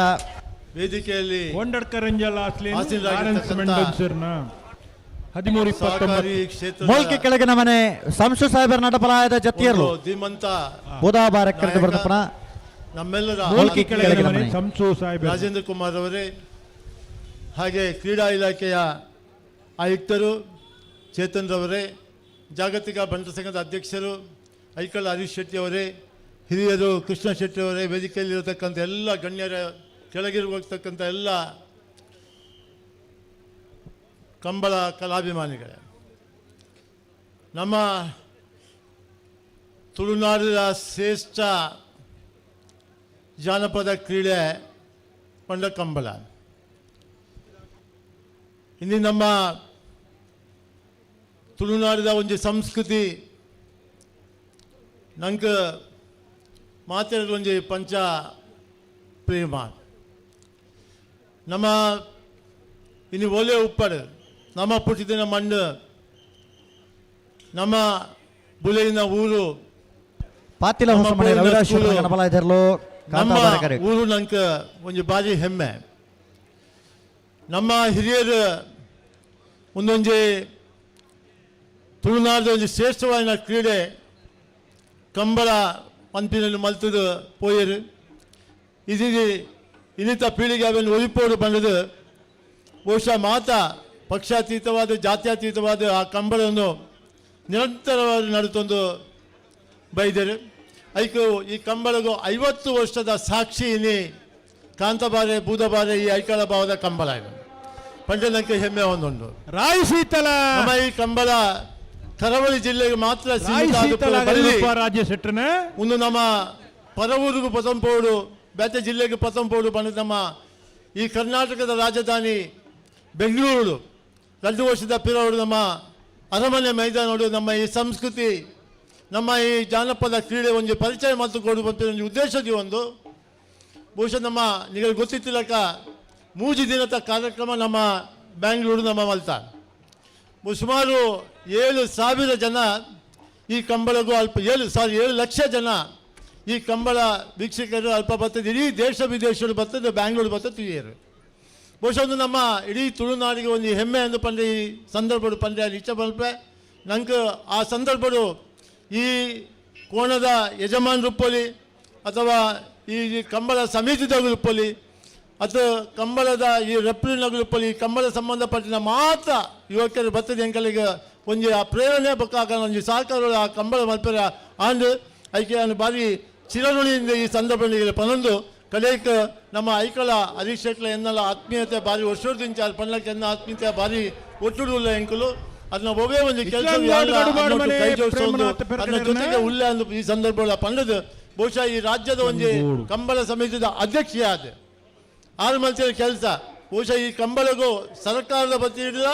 ವೇದಿಕೆಯಲ್ಲಿ ಕೋಂಡರ್ ಕರಂಜಾಳ ಆಸ್ಲೆನ್ ಲಾರೆನ್ಸ್ ಮೆಂಡನ್ ಸರ್ನ 13-29 ಮೂಲ್ಕಿ ಕೆಳಗಿನ ಮನೆ ಸಂಶು ಸಾಹೇಬರ ನಟಫಲಾಯದ ಜತ್ತಿಯರ್ಲು ಧೀಮಂತ ಬುಧಾಬಾರ ಕರೆದು ಬರ್ತಪ್ಪನ ನಮ್ಮೆಲ್ಲರ ರಾಜೇಂದ್ರ ಕುಮಾರ್ ಅವರೇ, ಹಾಗೆ ಕ್ರೀಡಾ ಇಲಾಖೆಯ ಆಯುಕ್ತರು ಚೇತನ್ ರವರೇ, ಜಾಗತಿಕ ಬಂಟರ ಸಂಘದ ಅಧ್ಯಕ್ಷರು ಐಕಳ ಹರೀಶ್ ಶೆಟ್ಟಿ ಅವರೇ, ಹಿರಿಯರು ಕೃಷ್ಣ ಶೆಟ್ಟಿ ಅವರೇ, ವೇದಿಕೆಯಲ್ಲಿರತಕ್ಕಂಥ ಎಲ್ಲ ಗಣ್ಯರ, ಕೆಳಗಿರತಕ್ಕಂಥ ಎಲ್ಲ ಕಂಬಳ ಕಲಾಭಿಮಾನಿಗಳೇ, ನಮ್ಮ ತುಳುನಾಡಿನ ಶ್ರೇಷ್ಠ ಜಾನಪದ ಕ್ರೀಡೆ ಪಂಡ ಕಂಬಳ. ಇನ್ನು ನಮ್ಮ ತುಳುನಾಡಿದ ಒಂದು ಸಂಸ್ಕೃತಿ ನಂಗೆ ಮಾತಾಡೋದು ಒಂಜಿ ಪಂಚ ಪ್ರೇಮ. ನಮ್ಮ ಇನ್ನು ಒಲೆ ಉಪ್ಪಡು ನಮ್ಮ ಪುಟ್ಟಿದಿನ ಮಣ್ಣು ನಮ್ಮ ಬುಲೆಯಿನ ಊರು ಪಾತಿಲ ಹೊಸಮನೆ ರವಿರಾಜ್ ಗಣಪಲಾಯ್ದರ್ಲು ನಮ್ಮ ಊರು ನಂಗೆ ಒಂದು ಬಾರಿ ಹೆಮ್ಮೆ. ನಮ್ಮ ಹಿರಿಯರು ಒಂದೊಂಜಿ ತುಳುನಾಡಿದ ಒಂದು ಶ್ರೇಷ್ಠವಾದ ಕ್ರೀಡೆ ಕಂಬಳ ಪಂಪಿನಲ್ಲಿ ಮಲ್ತದು ಪೋಯರು. ಇದೀಗ ಇನ್ನಿತ ಪೀಳಿಗೆ ಅವನ್ನು ಒಲಿಪೋಡು ಬಂದದು ಬಹುಶಃ ಮಾತಾ ಪಕ್ಷಾತೀತವಾದ ಜಾತ್ಯತೀತವಾದ ಆ ಕಂಬಳವನ್ನು ನಿರಂತರವಾಗಿ ನಡೆತೊಂದು ಬೈದರು. ಐಕು ಈ ಕಂಬಳಗೂ 50 ವರ್ಷದ ಸಾಕ್ಷಿ ಇಲ್ಲಿ ಕಾಂತಬಾರೆ ಬೂದಬಾರೆ ಈ ಐಕಳ ಭಾವದ ಕಂಬಳ ಪಂಡನಕ್ಕೆ ಹೆಮ್ಮೆ ಒಂದುಂಟು. ರಾಯ್ ಶೀತಲ ನಮ್ಮ ಈ ಕಂಬಳ ಕರಾವಳಿ ಜಿಲ್ಲೆಗೆ ಮಾತ್ರ ರಾಜ್ಯ ಶೆಟ್ಟನೆ ಒಂದು ನಮ್ಮ ಪರವೂರಿಗೂ ಪತಂಪೋಡು ಬೇತೆ ಜಿಲ್ಲೆಗೆ ಪತಂಪೋಡು ಬಂದ ನಮ್ಮ ಈ ಕರ್ನಾಟಕದ ರಾಜಧಾನಿ ಬೆಂಗಳೂರು 2 ವರ್ಷದ ಪಿರವರು ನಮ್ಮ ಅರಮನೆ ಮೈದಾನೋಡು ನಮ್ಮ ಈ ಸಂಸ್ಕೃತಿ ನಮ್ಮ ಈ ಜಾನಪದ ಕ್ರೀಡೆ ಒಂದು ಪರಿಚಯ ಮತ್ತು ಕೊಡುವಂಥ ಒಂದು ಉದ್ದೇಶದ ಒಂದು ಬಹುಶಃ ನಮ್ಮ ನಿಮಗೆ ಗೊತ್ತಿತ್ತಿಲ್ಲಕ್ಕ 3 ದಿನದ ಕಾರ್ಯಕ್ರಮ ನಮ್ಮ ಬ್ಯಾಂಗ್ಳೂರು ನಮ್ಮ ಮಲ್ತ ಸುಮಾರು 7,000 ಜನ ಈ ಕಂಬಳಗೂ ಅಲ್ಪ 7 ಲಕ್ಷ ಜನ ಈ ಕಂಬಳ ವೀಕ್ಷಕರು ಅಲ್ಪ ಬರ್ತದೆ. ಇಡೀ ದೇಶ ವಿದೇಶಗಳು ಬರ್ತದೆ, ಬ್ಯಾಂಗ್ಳೂರು ಬರ್ತದೆ ತಿಳಿಯರು. ಬಹುಶಃ ಒಂದು ನಮ್ಮ ಇಡೀ ತುಳುನಾಡಿಗೆ ಒಂದು ಹೆಮ್ಮೆ ಎಂದು ಪಂದ್ಯ ಈ ಸಂದರ್ಭಡು ಪಂದ್ಯ ಇಚ್ಛ ಬಲ್ಪೆ ನಂಗೆ ಆ ಸಂದರ್ಭಡು ಈ ಕೋಣದ ಯಜಮಾನ್ ರೂಪಲ್ಲಿ ಅಥವಾ ಈ ಕಂಬಳ ಸಮಿತಿದ ರೂಪಲ್ಲಿ ಅಥವಾ ಕಂಬಳದ ಈ ರೆಪ್ರಿನ ರೂಪಲ್ಲಿ ಈ ಕಂಬಳ ಸಂಬಂಧಪಟ್ಟಿನ ಮಾತ್ರ ಯುವಕರು ಬರ್ತದೆ ಎಂಕಲಿಗೆ ಒಂಜಿ ಆ ಪ್ರೇರಣೆ ಬೊಕ್ಕ ಒಂಜಿ ಸಹಕಾರ ಆ ಕಂಬಳ ಮಲ್ಪೆರ ಆಂಡ್ ಐಕೆ ಬಾರಿ ಚಿರನುಳಿಯಿಂದ ಈ ಸಂದರ್ಭದಲ್ಲಿ ಪನ್ನೊಂದು ಕಡೆಕ್ ನಮ್ಮ ಐಕಳ ಹರೀಶ್ ಶೆಟ್ಲ ಎನ್ನೆಲ್ಲ ಆತ್ಮೀಯತೆ ಭಾರಿ ವರ್ಷದಿಂದ ಪನ್ನಕ್ಕೆ ಎನ್ನ ಆತ್ಮೀಯತೆ ಭಾರಿ ಒಟ್ಟುಡುಲ್ಲ ಎಂಕಲು ಅದನ್ನ ಒಬ್ಬೇ ಒಂದು ಕೆಲಸ ಕೈ ಜೋಡಿಸೋದು ಅದನ್ನ ಜೊತೆಗೆ ಉಳ್ಳೆ ಅಂದು ಈ ಸಂದರ್ಭ ಪಂಡದು ಬಹುಶಃ ಈ ರಾಜ್ಯದ ಒಂದು ಕಂಬಳ ಸಮಿತಿಯ ಅಧ್ಯಕ್ಷೆಯಾದ ಆರು ಮಲ್ತಿನ ಕೆಲಸ ಬಹುಶಃ ಈ ಕಂಬಳಗೂ ಸರ್ಕಾರದ ಬತ್ತಿ ಹಿಡಿದ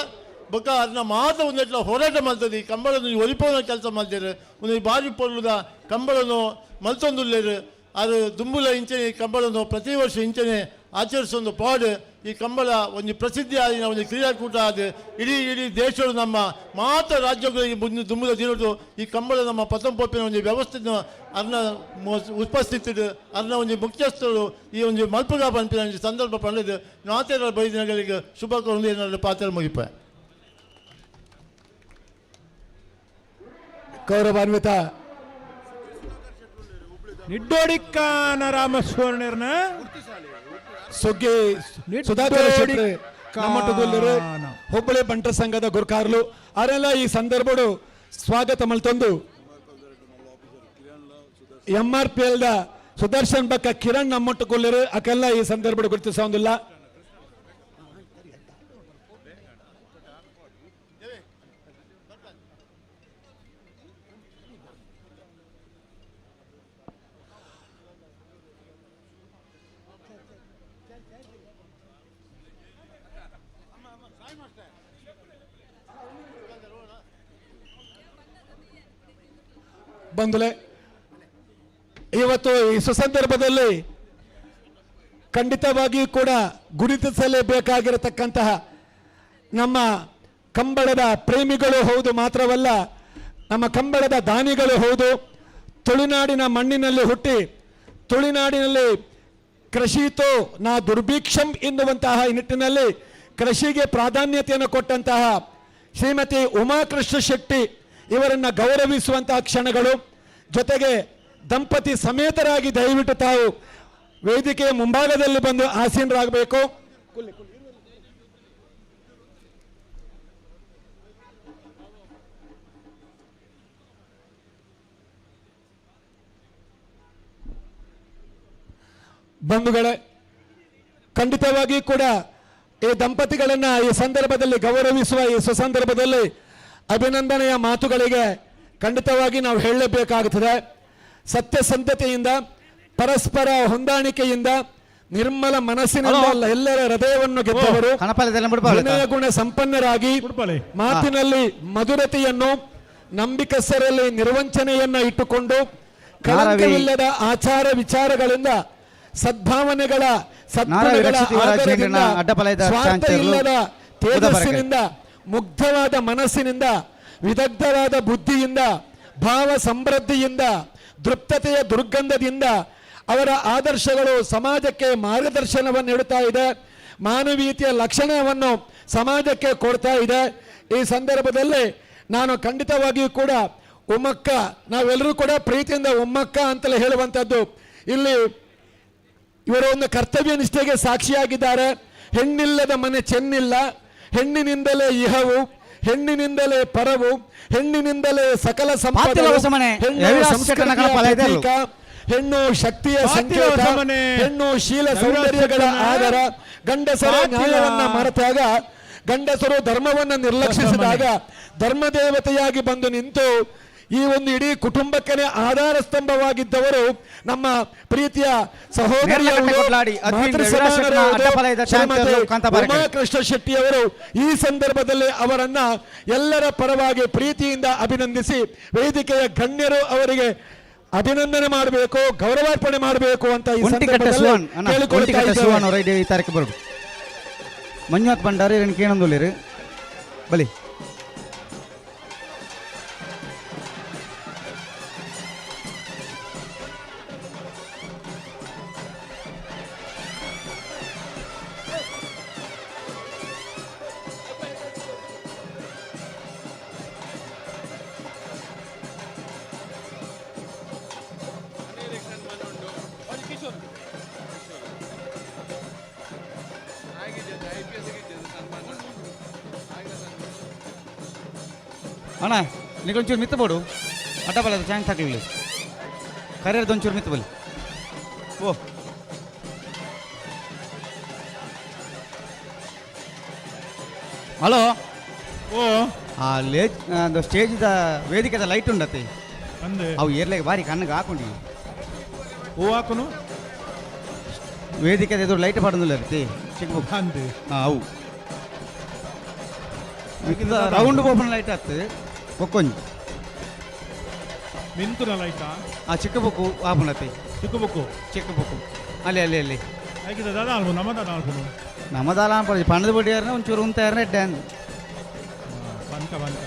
ಬೊಕ್ಕ ಅದನ್ನ ಮಾತ್ರ ಒಂದೆಟ್ಲ ಹೋರಾಟ ಮಾಡ್ತದೆ. ಈ ಕಂಬಳನ್ನು ಒಲಿಪೋನ ಕೆಲಸ ಮಾಡ್ತಾರೆ ಒಂದು ಈ ಬಾರಿ ಪೊರ್ಲುದ ಕಂಬಳನ್ನು ಮಲ್ತೊಂದುಲ್ಲೇರು ಅದು ದುಂಬುಲ ಇಂಚನೆ ಈ ಕಂಬಳನ್ನು ಪ್ರತಿ ವರ್ಷ ಇಂಚನೆ ಆಚರಿಸೊಂದು ಪಾಡು ಈ ಈ ಕಂಬಳ ಒಂಜಿ ಪ್ರಸಿದ್ಧಿ ಆದಿನ ಒಂಜಿ ಕ್ರೀಡಾಕೂಟ ಆದ ಇಡೀ ಇಡೀ ದೇಶಡು ನಮ್ಮ ಮಾತ ರಾಜ್ಯಗಳಿಗೆ ಮುಂದೆ ದುಂಬುದ ದಿನಡು ಈ ಕಂಬಳ ನಮ್ಮ ಪತಂ ಪೋಪಿನ ಒಂಜಿ ವ್ಯವಸ್ಥೆ ಅರ್ನ ಉಪಸ್ಥಿತಿ ಅರ್ನ ಒಂಜಿ ಮುಖ್ಯಸ್ಥರು ಈ ಒಂಜಿ ಮಲ್ಪುಗ ಪನ್ಪಿನ ಒಂಜಿ ಸಂದರ್ಭ ಪಂಡದು ನಾತೆರ ಬೈದಿನಗಳಿಗೆ ಶುಭ ಕೊರೊಂದು ಏನಾದ್ರು ಪಾತ್ರ ಮುಗಿಪ. ಗೌರವಾನ್ವಿತ ನಿಡ್ಡೋಡಿಕ್ಕಾನ ರಾಮಸ್ವರ್ಣರ್ನ ಸುಗ್ಗಿ ಸುಧಾಕರ ಶೆಟ್ಟಿ ನಮ್ಮೊಟ್ಟುಗುಲ್ಲರು ಹುಬ್ಬಳ್ಳಿ ಬಂಟರ ಸಂಘದ ಗುರ್ಕಾರ್ಲು ಅರೆಲ್ಲ ಈ ಸಂದರ್ಭಡು ಸ್ವಾಗತ ಮಲ್ತೊಂದು M R P L the Sudarshan ಬಕ್ಕ ಕಿರಣ್ ನಮ್ಮೊಟ್ಟುಗುಲ್ಲರು ಅಕೆಲ್ಲ ಈ ಸಂದರ್ಭಡು ಗುರುತಿಸೋದಿಲ್ಲ. ಬಂಧುಲೆ, ಇವತ್ತು ಈ ಸುಸಂದರ್ಭದಲ್ಲಿ ಖಂಡಿತವಾಗಿಯೂ ಕೂಡ ಗುರುತಿಸಲೇಬೇಕಾಗಿರತಕ್ಕಂತಹ ನಮ್ಮ ಕಂಬಳದ ಪ್ರೇಮಿಗಳು ಹೌದು, ಮಾತ್ರವಲ್ಲ ನಮ್ಮ ಕಂಬಳದ ದಾನಿಗಳು ಹೌದು. ತುಳುನಾಡಿನ ಮಣ್ಣಿನಲ್ಲಿ ಹುಟ್ಟಿ ತುಳುನಾಡಿನಲ್ಲಿ ಕೃಷಿತೋ ನಾ ದುರ್ಭಿಕ್ಷಂ ಎನ್ನುವಂತಹ ಈ ನಿಟ್ಟಿನಲ್ಲಿ ಕೃಷಿಗೆ ಪ್ರಾಧಾನ್ಯತೆಯನ್ನು ಕೊಟ್ಟಂತಹ ಶ್ರೀಮತಿ ಉಮಾಕೃಷ್ಣ ಶೆಟ್ಟಿ ಇವರನ್ನು ಗೌರವಿಸುವಂತಹ ಕ್ಷಣಗಳು. ಜೊತೆಗೆ ದಂಪತಿ ಸಮೇತರಾಗಿ ದಯವಿಟ್ಟು ತಾವು ವೇದಿಕೆಯ ಮುಂಭಾಗದಲ್ಲಿ ಬಂದು ಆಸೀನರಾಗಬೇಕು. ಬಂಧುಗಳೇ, ಖಂಡಿತವಾಗಿಯೂ ಕೂಡ ಈ ದಂಪತಿಗಳನ್ನ ಈ ಸಂದರ್ಭದಲ್ಲಿ ಗೌರವಿಸುವ ಈ ಸುಸಂದರ್ಭದಲ್ಲಿ ಅಭಿನಂದನೆಯ ಮಾತುಗಳಿಗೆ ಖಂಡಿತವಾಗಿ ನಾವು ಹೇಳಲೇಬೇಕಾಗುತ್ತದೆ. ಸತ್ಯಸಂಧತೆಯಿಂದ, ಪರಸ್ಪರ ಹೊಂದಾಣಿಕೆಯಿಂದ, ನಿರ್ಮಲ ಮನಸ್ಸಿನಿಂದ ಅಲ್ಲ ಎಲ್ಲರ ಹೃದಯವನ್ನು ಗೆದ್ದವರು, ವಿನಯ ಗುಣ ಸಂಪನ್ನರಾಗಿ, ಮಾತಿನಲ್ಲಿ ಮಧುರತೆಯನ್ನು, ನಂಬಿಕಸ್ಥರಲ್ಲಿ ನಿರ್ವಂಚನೆಯನ್ನ ಇಟ್ಟುಕೊಂಡು, ಕಳಂಕವಿಲ್ಲದ ಆಚಾರ ವಿಚಾರಗಳಿಂದ, ಸದ್ಭಾವನೆಗಳ ಸದ್ಗುಣಗಳ ಆಧಾರದಿಂದ, ಸ್ವಾರ್ಥ ಇಲ್ಲದ ತೇಜಸ್ಸಿನಿಂದ, ಮುಗ್ಧವಾದ ಮನಸ್ಸಿನಿಂದ, ವಿದಗ್ಧವಾದ ಬುದ್ಧಿಯಿಂದ, ಭಾವ ಸಮೃದ್ಧಿಯಿಂದ, ತೃಪ್ತತೆಯ ದುರ್ಗಂಧದಿಂದ ಅವರ ಆದರ್ಶಗಳು ಸಮಾಜಕ್ಕೆ ಮಾರ್ಗದರ್ಶನವನ್ನು ನೀಡುತ್ತಾ ಇದೆ, ಮಾನವೀಯತೆಯ ಲಕ್ಷಣವನ್ನು ಸಮಾಜಕ್ಕೆ ಕೊಡ್ತಾ ಇದೆ. ಈ ಸಂದರ್ಭದಲ್ಲಿ ನಾನು ಖಂಡಿತವಾಗಿಯೂ ಕೂಡ ಉಮ್ಮಕ್ಕ, ನಾವೆಲ್ಲರೂ ಕೂಡ ಪ್ರೀತಿಯಿಂದ ಉಮ್ಮಕ್ಕ ಅಂತಲೇ ಹೇಳುವಂಥದ್ದು. ಇಲ್ಲಿ ಇವರು ಒಂದು ಕರ್ತವ್ಯ ನಿಷ್ಠೆಗೆ ಸಾಕ್ಷಿಯಾಗಿದ್ದಾರೆ. ಹೆಣ್ಣಿಲ್ಲದ ಮನೆ ಚೆನ್ನಿಲ್ಲ, ಹೆಣ್ಣಿನಿಂದಲೇ ಇಹವು, ಹೆಣ್ಣಿನಿಂದಲೇ ಪರವು, ಹೆಣ್ಣಿನಿಂದಲೇ ಸಕಲ ಸಂಪತ್ತು, ಹೆಣ್ಣು ಸಂಸ್ಕೃತಿಯ ಪ್ರತೀಕ, ಹೆಣ್ಣು ಶಕ್ತಿಯ ಸಂಕೇತ, ಹೆಣ್ಣು ಶೀಲ ಸೌಂದರ್ಯಗಳ ಆಧಾರ. ಗಂಡಸರ ನ್ಯಾಯವನ್ನ ಮರೆತಾಗ, ಗಂಡಸರು ಧರ್ಮವನ್ನು ನಿರ್ಲಕ್ಷಿಸಿದಾಗ ಧರ್ಮದೇವತೆಯಾಗಿ ಬಂದು ನಿಂತು ಈ ಒಂದು ಇಡೀ ಕುಟುಂಬಕ್ಕೇ ಆಧಾರ ಸ್ತಂಭವಾಗಿದ್ದವರು ನಮ್ಮ ಪ್ರೀತಿಯ ಸಹೋದರಿ ಉಮಾಕೃಷ್ಣ ಶೆಟ್ಟಿಯವರು. ಈ ಸಂದರ್ಭದಲ್ಲಿ ಅವರನ್ನ ಎಲ್ಲರ ಪರವಾಗಿ ಪ್ರೀತಿಯಿಂದ ಅಭಿನಂದಿಸಿ ವೇದಿಕೆಯ ಗಣ್ಯರು ಅವರಿಗೆ ಅಭಿನಂದನೆ ಮಾಡಬೇಕು, ಗೌರವಾರ್ಪಣೆ ಮಾಡಬೇಕು ಅಂತ ಈ ಸಂದರ್ಭದಲ್ಲಿ ಕೇಳಿಕೊಳ್ಳುತ್ತಾ ಇದ್ದೇವೆ. ಮಂಜುನಾಥ್ ಭಂಡಾರಿ ಕೇಳೊಂದುಲ್ಲೇರು ಬಲಿ. ಅಣ್ಣ ನಿಗೊಂಚೂರು ಮಿತ್ತ ಬೋಡು ಅಡ್ಡ ಬಲ ಚಾಂಗ್ ತಗಲಿ ಕರಿಯರ್ದು ಒಂಚೂರು ಮಿತ್ತ ಬಲಿ. ಓ ಹಲೋ, ಓ ಆ ಲೇಜ್ ಸ್ಟೇಜ್ದ ವೇದಿಕೆದ ಲೈಟ್ ಉಂಡತ್ತೆ ಅವು ಏರ್ಲೆಗೆ ಬಾರಿ ಕಣ್ಣಿಗೆ ಹಾಕೊಂಡು ಹೂ ಹಾಕುನು ವೇದಿಕೆದ ಎದುರು ಲೈಟ್ ಪಾಡೊಂದಿಲ್ಲ ರೀತಿ ಚಿಕ್ಕ ಅಂದೆ ಹಾಂ ಅವು ರೌಂಡ್ ಬೋಪನ ಲೈಟ್ ಆಗ್ತದೆ ಬೊಕ್ಕೊಂಜಿ ಮಿಂತುನ ಲೈಟಾ ಆ ಚಿಕ್ಕ ಬೊಕ್ಕು ಆಪುನತೆ ಚಿಕ್ಕ ಬೊಕ್ಕು ಚಿಕ್ಕ ಬೊಕ್ಕು ಅಲ್ಲಿ ಅಲ್ಲಿ ಅಲ್ಲಿ ಆಯ್ತು ದಾದಾ ಆಲ್ಪು ನಮ್ಮ ದಾದಾ ಆಲ್ಪುನು. ನಮದಾಲ ಅನ್ಪಡಿ ಪಣದ ಬಡ್ಡಿಯಾರನ ಒಂಚೂರು ಉಂತಾರನ ಎಡ್ಡೆ ಅಂದು. ಪನ್ಕ ಪನ್ಕ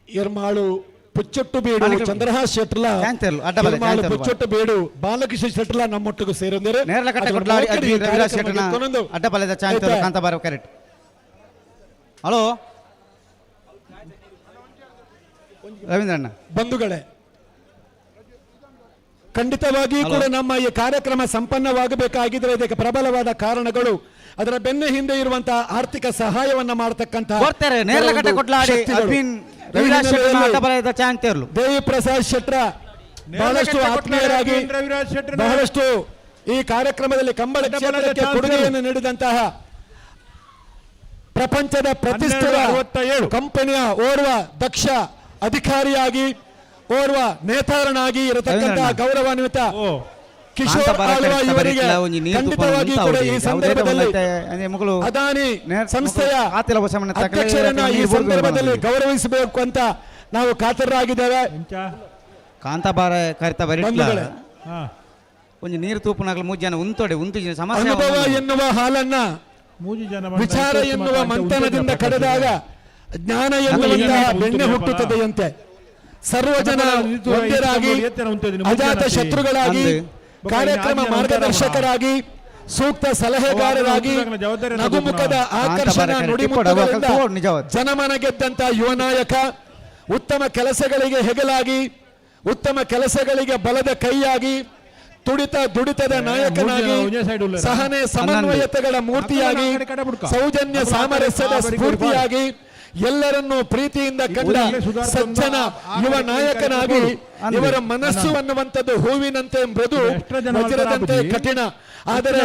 ಎರ್ಮಾಳು ಪುಚ್ಚೊಟ್ಟು ಬೀಡು ಚಂದ್ರಹಾಸ್ ಶೆಟ್ಲ, ಎರ್ಮಾಳು ಪುಚ್ಚೊಟ್ಟು ಬೀಡು ಬಾಲಕೃಷ್ಣ ಶೆಟ್ಲ ನಮ್ಮೊಟ್ಟಿಗೆ ಸೇರೊಂದಿರು. ನೇರಲಕಟ್ಟೆ ಕೊಡ್ಲಾಡಿ ಅದ್ವಿ ರವಿರಾಜ್ ಶೆಟ್ಟನ ಅಡ್ಡಬಲದ ಚಾಂತರು ಕಾಂತಾಬಾರ ಕರೆಕ್ಟ್. ಹಲೋ ರವೀಂದ್ರಣ್ಣ. ಬಂಧುಗಳೇ, ಖಂಡಿತವಾಗಿಯೂ ಕೂಡ ನಮ್ಮ ಈ ಕಾರ್ಯಕ್ರಮ ಸಂಪನ್ನವಾಗಬೇಕಾಗಿದ್ರೆ ಇದಕ್ಕೆ ಪ್ರಬಲವಾದ ಕಾರಣಗಳು ಅದರ ಬೆನ್ನ ಹಿಂದೆ ಇರುವಂತಹ ಆರ್ಥಿಕ ಸಹಾಯವನ್ನ ಮಾಡತಕ್ಕಂತಹ ದೇವಿ ಪ್ರಸಾದ್ ಶೆಟ್ರ ಬಹಳಷ್ಟು ಆತ್ಮೀಯರಾಗಿ ಬಹಳಷ್ಟು ಈ ಕಾರ್ಯಕ್ರಮದಲ್ಲಿ ಕಂಬಳ ಕ್ಷೇತ್ರಕ್ಕೆ ಕೊಡುಗೆಯನ್ನು ನೀಡಿದಂತಹ ಪ್ರಪಂಚದ ಪ್ರತಿಷ್ಠಿತ ಕಂಪನಿಯ ಓರ್ವ ದಕ್ಷ ಅಧಿಕಾರಿಯಾಗಿ ಓರ್ವ ನೇತಾರನಾಗಿ ಇರತಕ್ಕಂತಹ ಗೌರವಾನ್ವಿತ ಕಿಶೋರ್ ಆಳ್ವ ಇವರಿಗೆ ಖಂಡಿತವಾಗಿ ಕೂಡ ಈ ಸಂದರ್ಭದಲ್ಲಿ ಅದಾನಿ ಸಂಸ್ಥೆಯ ಅಧ್ಯಕ್ಷರನ್ನ ಈ ಸಂದರ್ಭದಲ್ಲಿ ಗೌರವಿಸಬೇಕು ಅಂತ ನಾವು ಕಾತರರಾಗಿದ್ದೇವೆ. ಕಾಂತಾಬಾರ ಕರಿತ ಒಂಜಿ ನೀರು ತೂಪುನಾಗಲು ಮೂಜಿ ಜನ ಉಂತೋಡೆ ಉಂತು ಸಮಸ್ಯೆ. ಅನುಭವ ಎನ್ನುವ ಹಾಲನ್ನ ವಿಚಾರ ಎನ್ನುವ ಮಂಥನದಿಂದ ಕಡೆದಾಗ ಜ್ಞಾನ ಎನ್ನುವಂತಹ ಬೆಣ್ಣೆ ಹುಟ್ಟುತ್ತದೆಯಂತೆ. ಸರ್ವಜನ ಒಂದರಾಗಿ, ಅಜಾತ ಶತ್ರುಗಳಾಗಿ, ಕಾರ್ಯಕ್ರಮ ಮಾರ್ಗದರ್ಶಕರಾಗಿ, ಸೂಕ್ತ ಸಲಹೆಗಾರರಾಗಿ, ನಗುಮುಖದ ಆಕರ್ಷಣ ನುಡಿಮುತ್ತುಗಳಿಂದ ಜನಮನ ಗೆದ್ದಂತ ಯುವ ನಾಯಕ, ಉತ್ತಮ ಕೆಲಸಗಳಿಗೆ ಹೆಗಲಾಗಿ, ಉತ್ತಮ ಕೆಲಸಗಳಿಗೆ ಬಲದ ಕೈಯಾಗಿ, ತುಡಿತ ದುಡಿತದ ನಾಯಕನಾಗಿ, ಸಹನೆ ಸಮನ್ವಯತೆಗಳ ಮೂರ್ತಿಯಾಗಿ, ಸೌಜನ್ಯ ಸಾಮರಸ್ಯದ ಸ್ಫೂರ್ತಿಯಾಗಿ, ಎಲ್ಲರನ್ನೂ ಪ್ರೀತಿಯಿಂದ ಕಂಡ ಸಜ್ಜನ ಯುವ ನಾಯಕನಾಗಿ ಇವರ ಮನಸ್ಸು ಅನ್ನುವಂಥದ್ದು ಹೂವಿನಂತೆ ಮೃದು, ವಜ್ರದಂತೆ ಕಠಿಣ. ಆದರೆ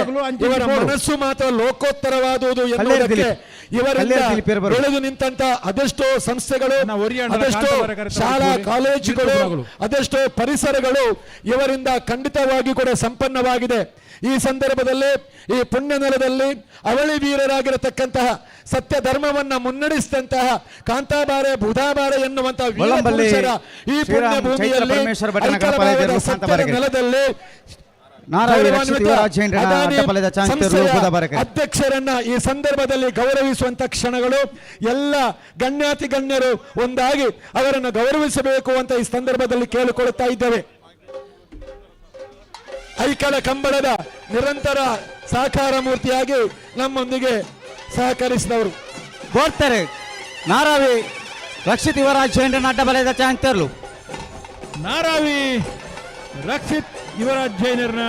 ಇವರ ಮನಸ್ಸು ಮಾತ್ರ ಲೋಕೋತ್ತರವಾದುದು ಎನ್ನುವುದಕ್ಕೆ ಇವರಿಂದ ಬೆಳೆದು ನಿಂತಹ ಅದೆಷ್ಟೋ ಸಂಸ್ಥೆಗಳು, ಅದೆಷ್ಟೋ ಶಾಲಾ ಕಾಲೇಜುಗಳು, ಅದೆಷ್ಟೋ ಪರಿಸರಗಳು ಇವರಿಂದ ಖಂಡಿತವಾಗಿ ಕೂಡ ಸಂಪನ್ನವಾಗಿದೆ. ಈ ಸಂದರ್ಭದಲ್ಲಿ ಈ ಪುಣ್ಯ ನೆಲದಲ್ಲಿ ಅವಳಿ ವೀರರಾಗಿರತಕ್ಕಂತಹ ಸತ್ಯ ಧರ್ಮವನ್ನ ಮುನ್ನಡೆಸಿದಂತಹ ಕಾಂತಾಬಾರೆ ಬುಧಾಬಾರೆ ಎನ್ನುವಂತಹ ವೀರ ಪುರುಷರ ಈ ಪುಣ್ಯ ಭೂಮಿಯಲ್ಲಿ ಸತ್ಯದ ನೆಲದಲ್ಲಿ ಅಧ್ಯಕ್ಷರನ್ನ ಈ ಸಂದರ್ಭದಲ್ಲಿ ಗೌರವಿಸುವಂತ ಕ್ಷಣಗಳು. ಎಲ್ಲ ಗಣ್ಯಾತಿ ಗಣ್ಯರು ಒಂದಾಗಿ ಅವರನ್ನು ಗೌರವಿಸಬೇಕು ಅಂತ ಈ ಸಂದರ್ಭದಲ್ಲಿ ಕೇಳಿಕೊಳ್ಳುತ್ತಾ ಇದ್ದೇವೆ. ಐಕಳ ಕಂಬಳದ ನಿರಂತರ ಸಹಕಾರ ಮೂರ್ತಿಯಾಗಿ ನಮ್ಮೊಂದಿಗೆ ಸಹಕರಿಸಿದವರು ಬೋರ್ತಾರೆ ನಾರಾವಿ ರಕ್ಷಿತ್ ಯುವರಾಜ್ ಜೈನ್ರನ್ನ ಅಡ್ಡಬಲದ ಚಾಂತರ್ಲು. ನಾರಾವಿ ರಕ್ಷಿತ್ ಯುವರಾಜ್ ಜೈನರ್ನ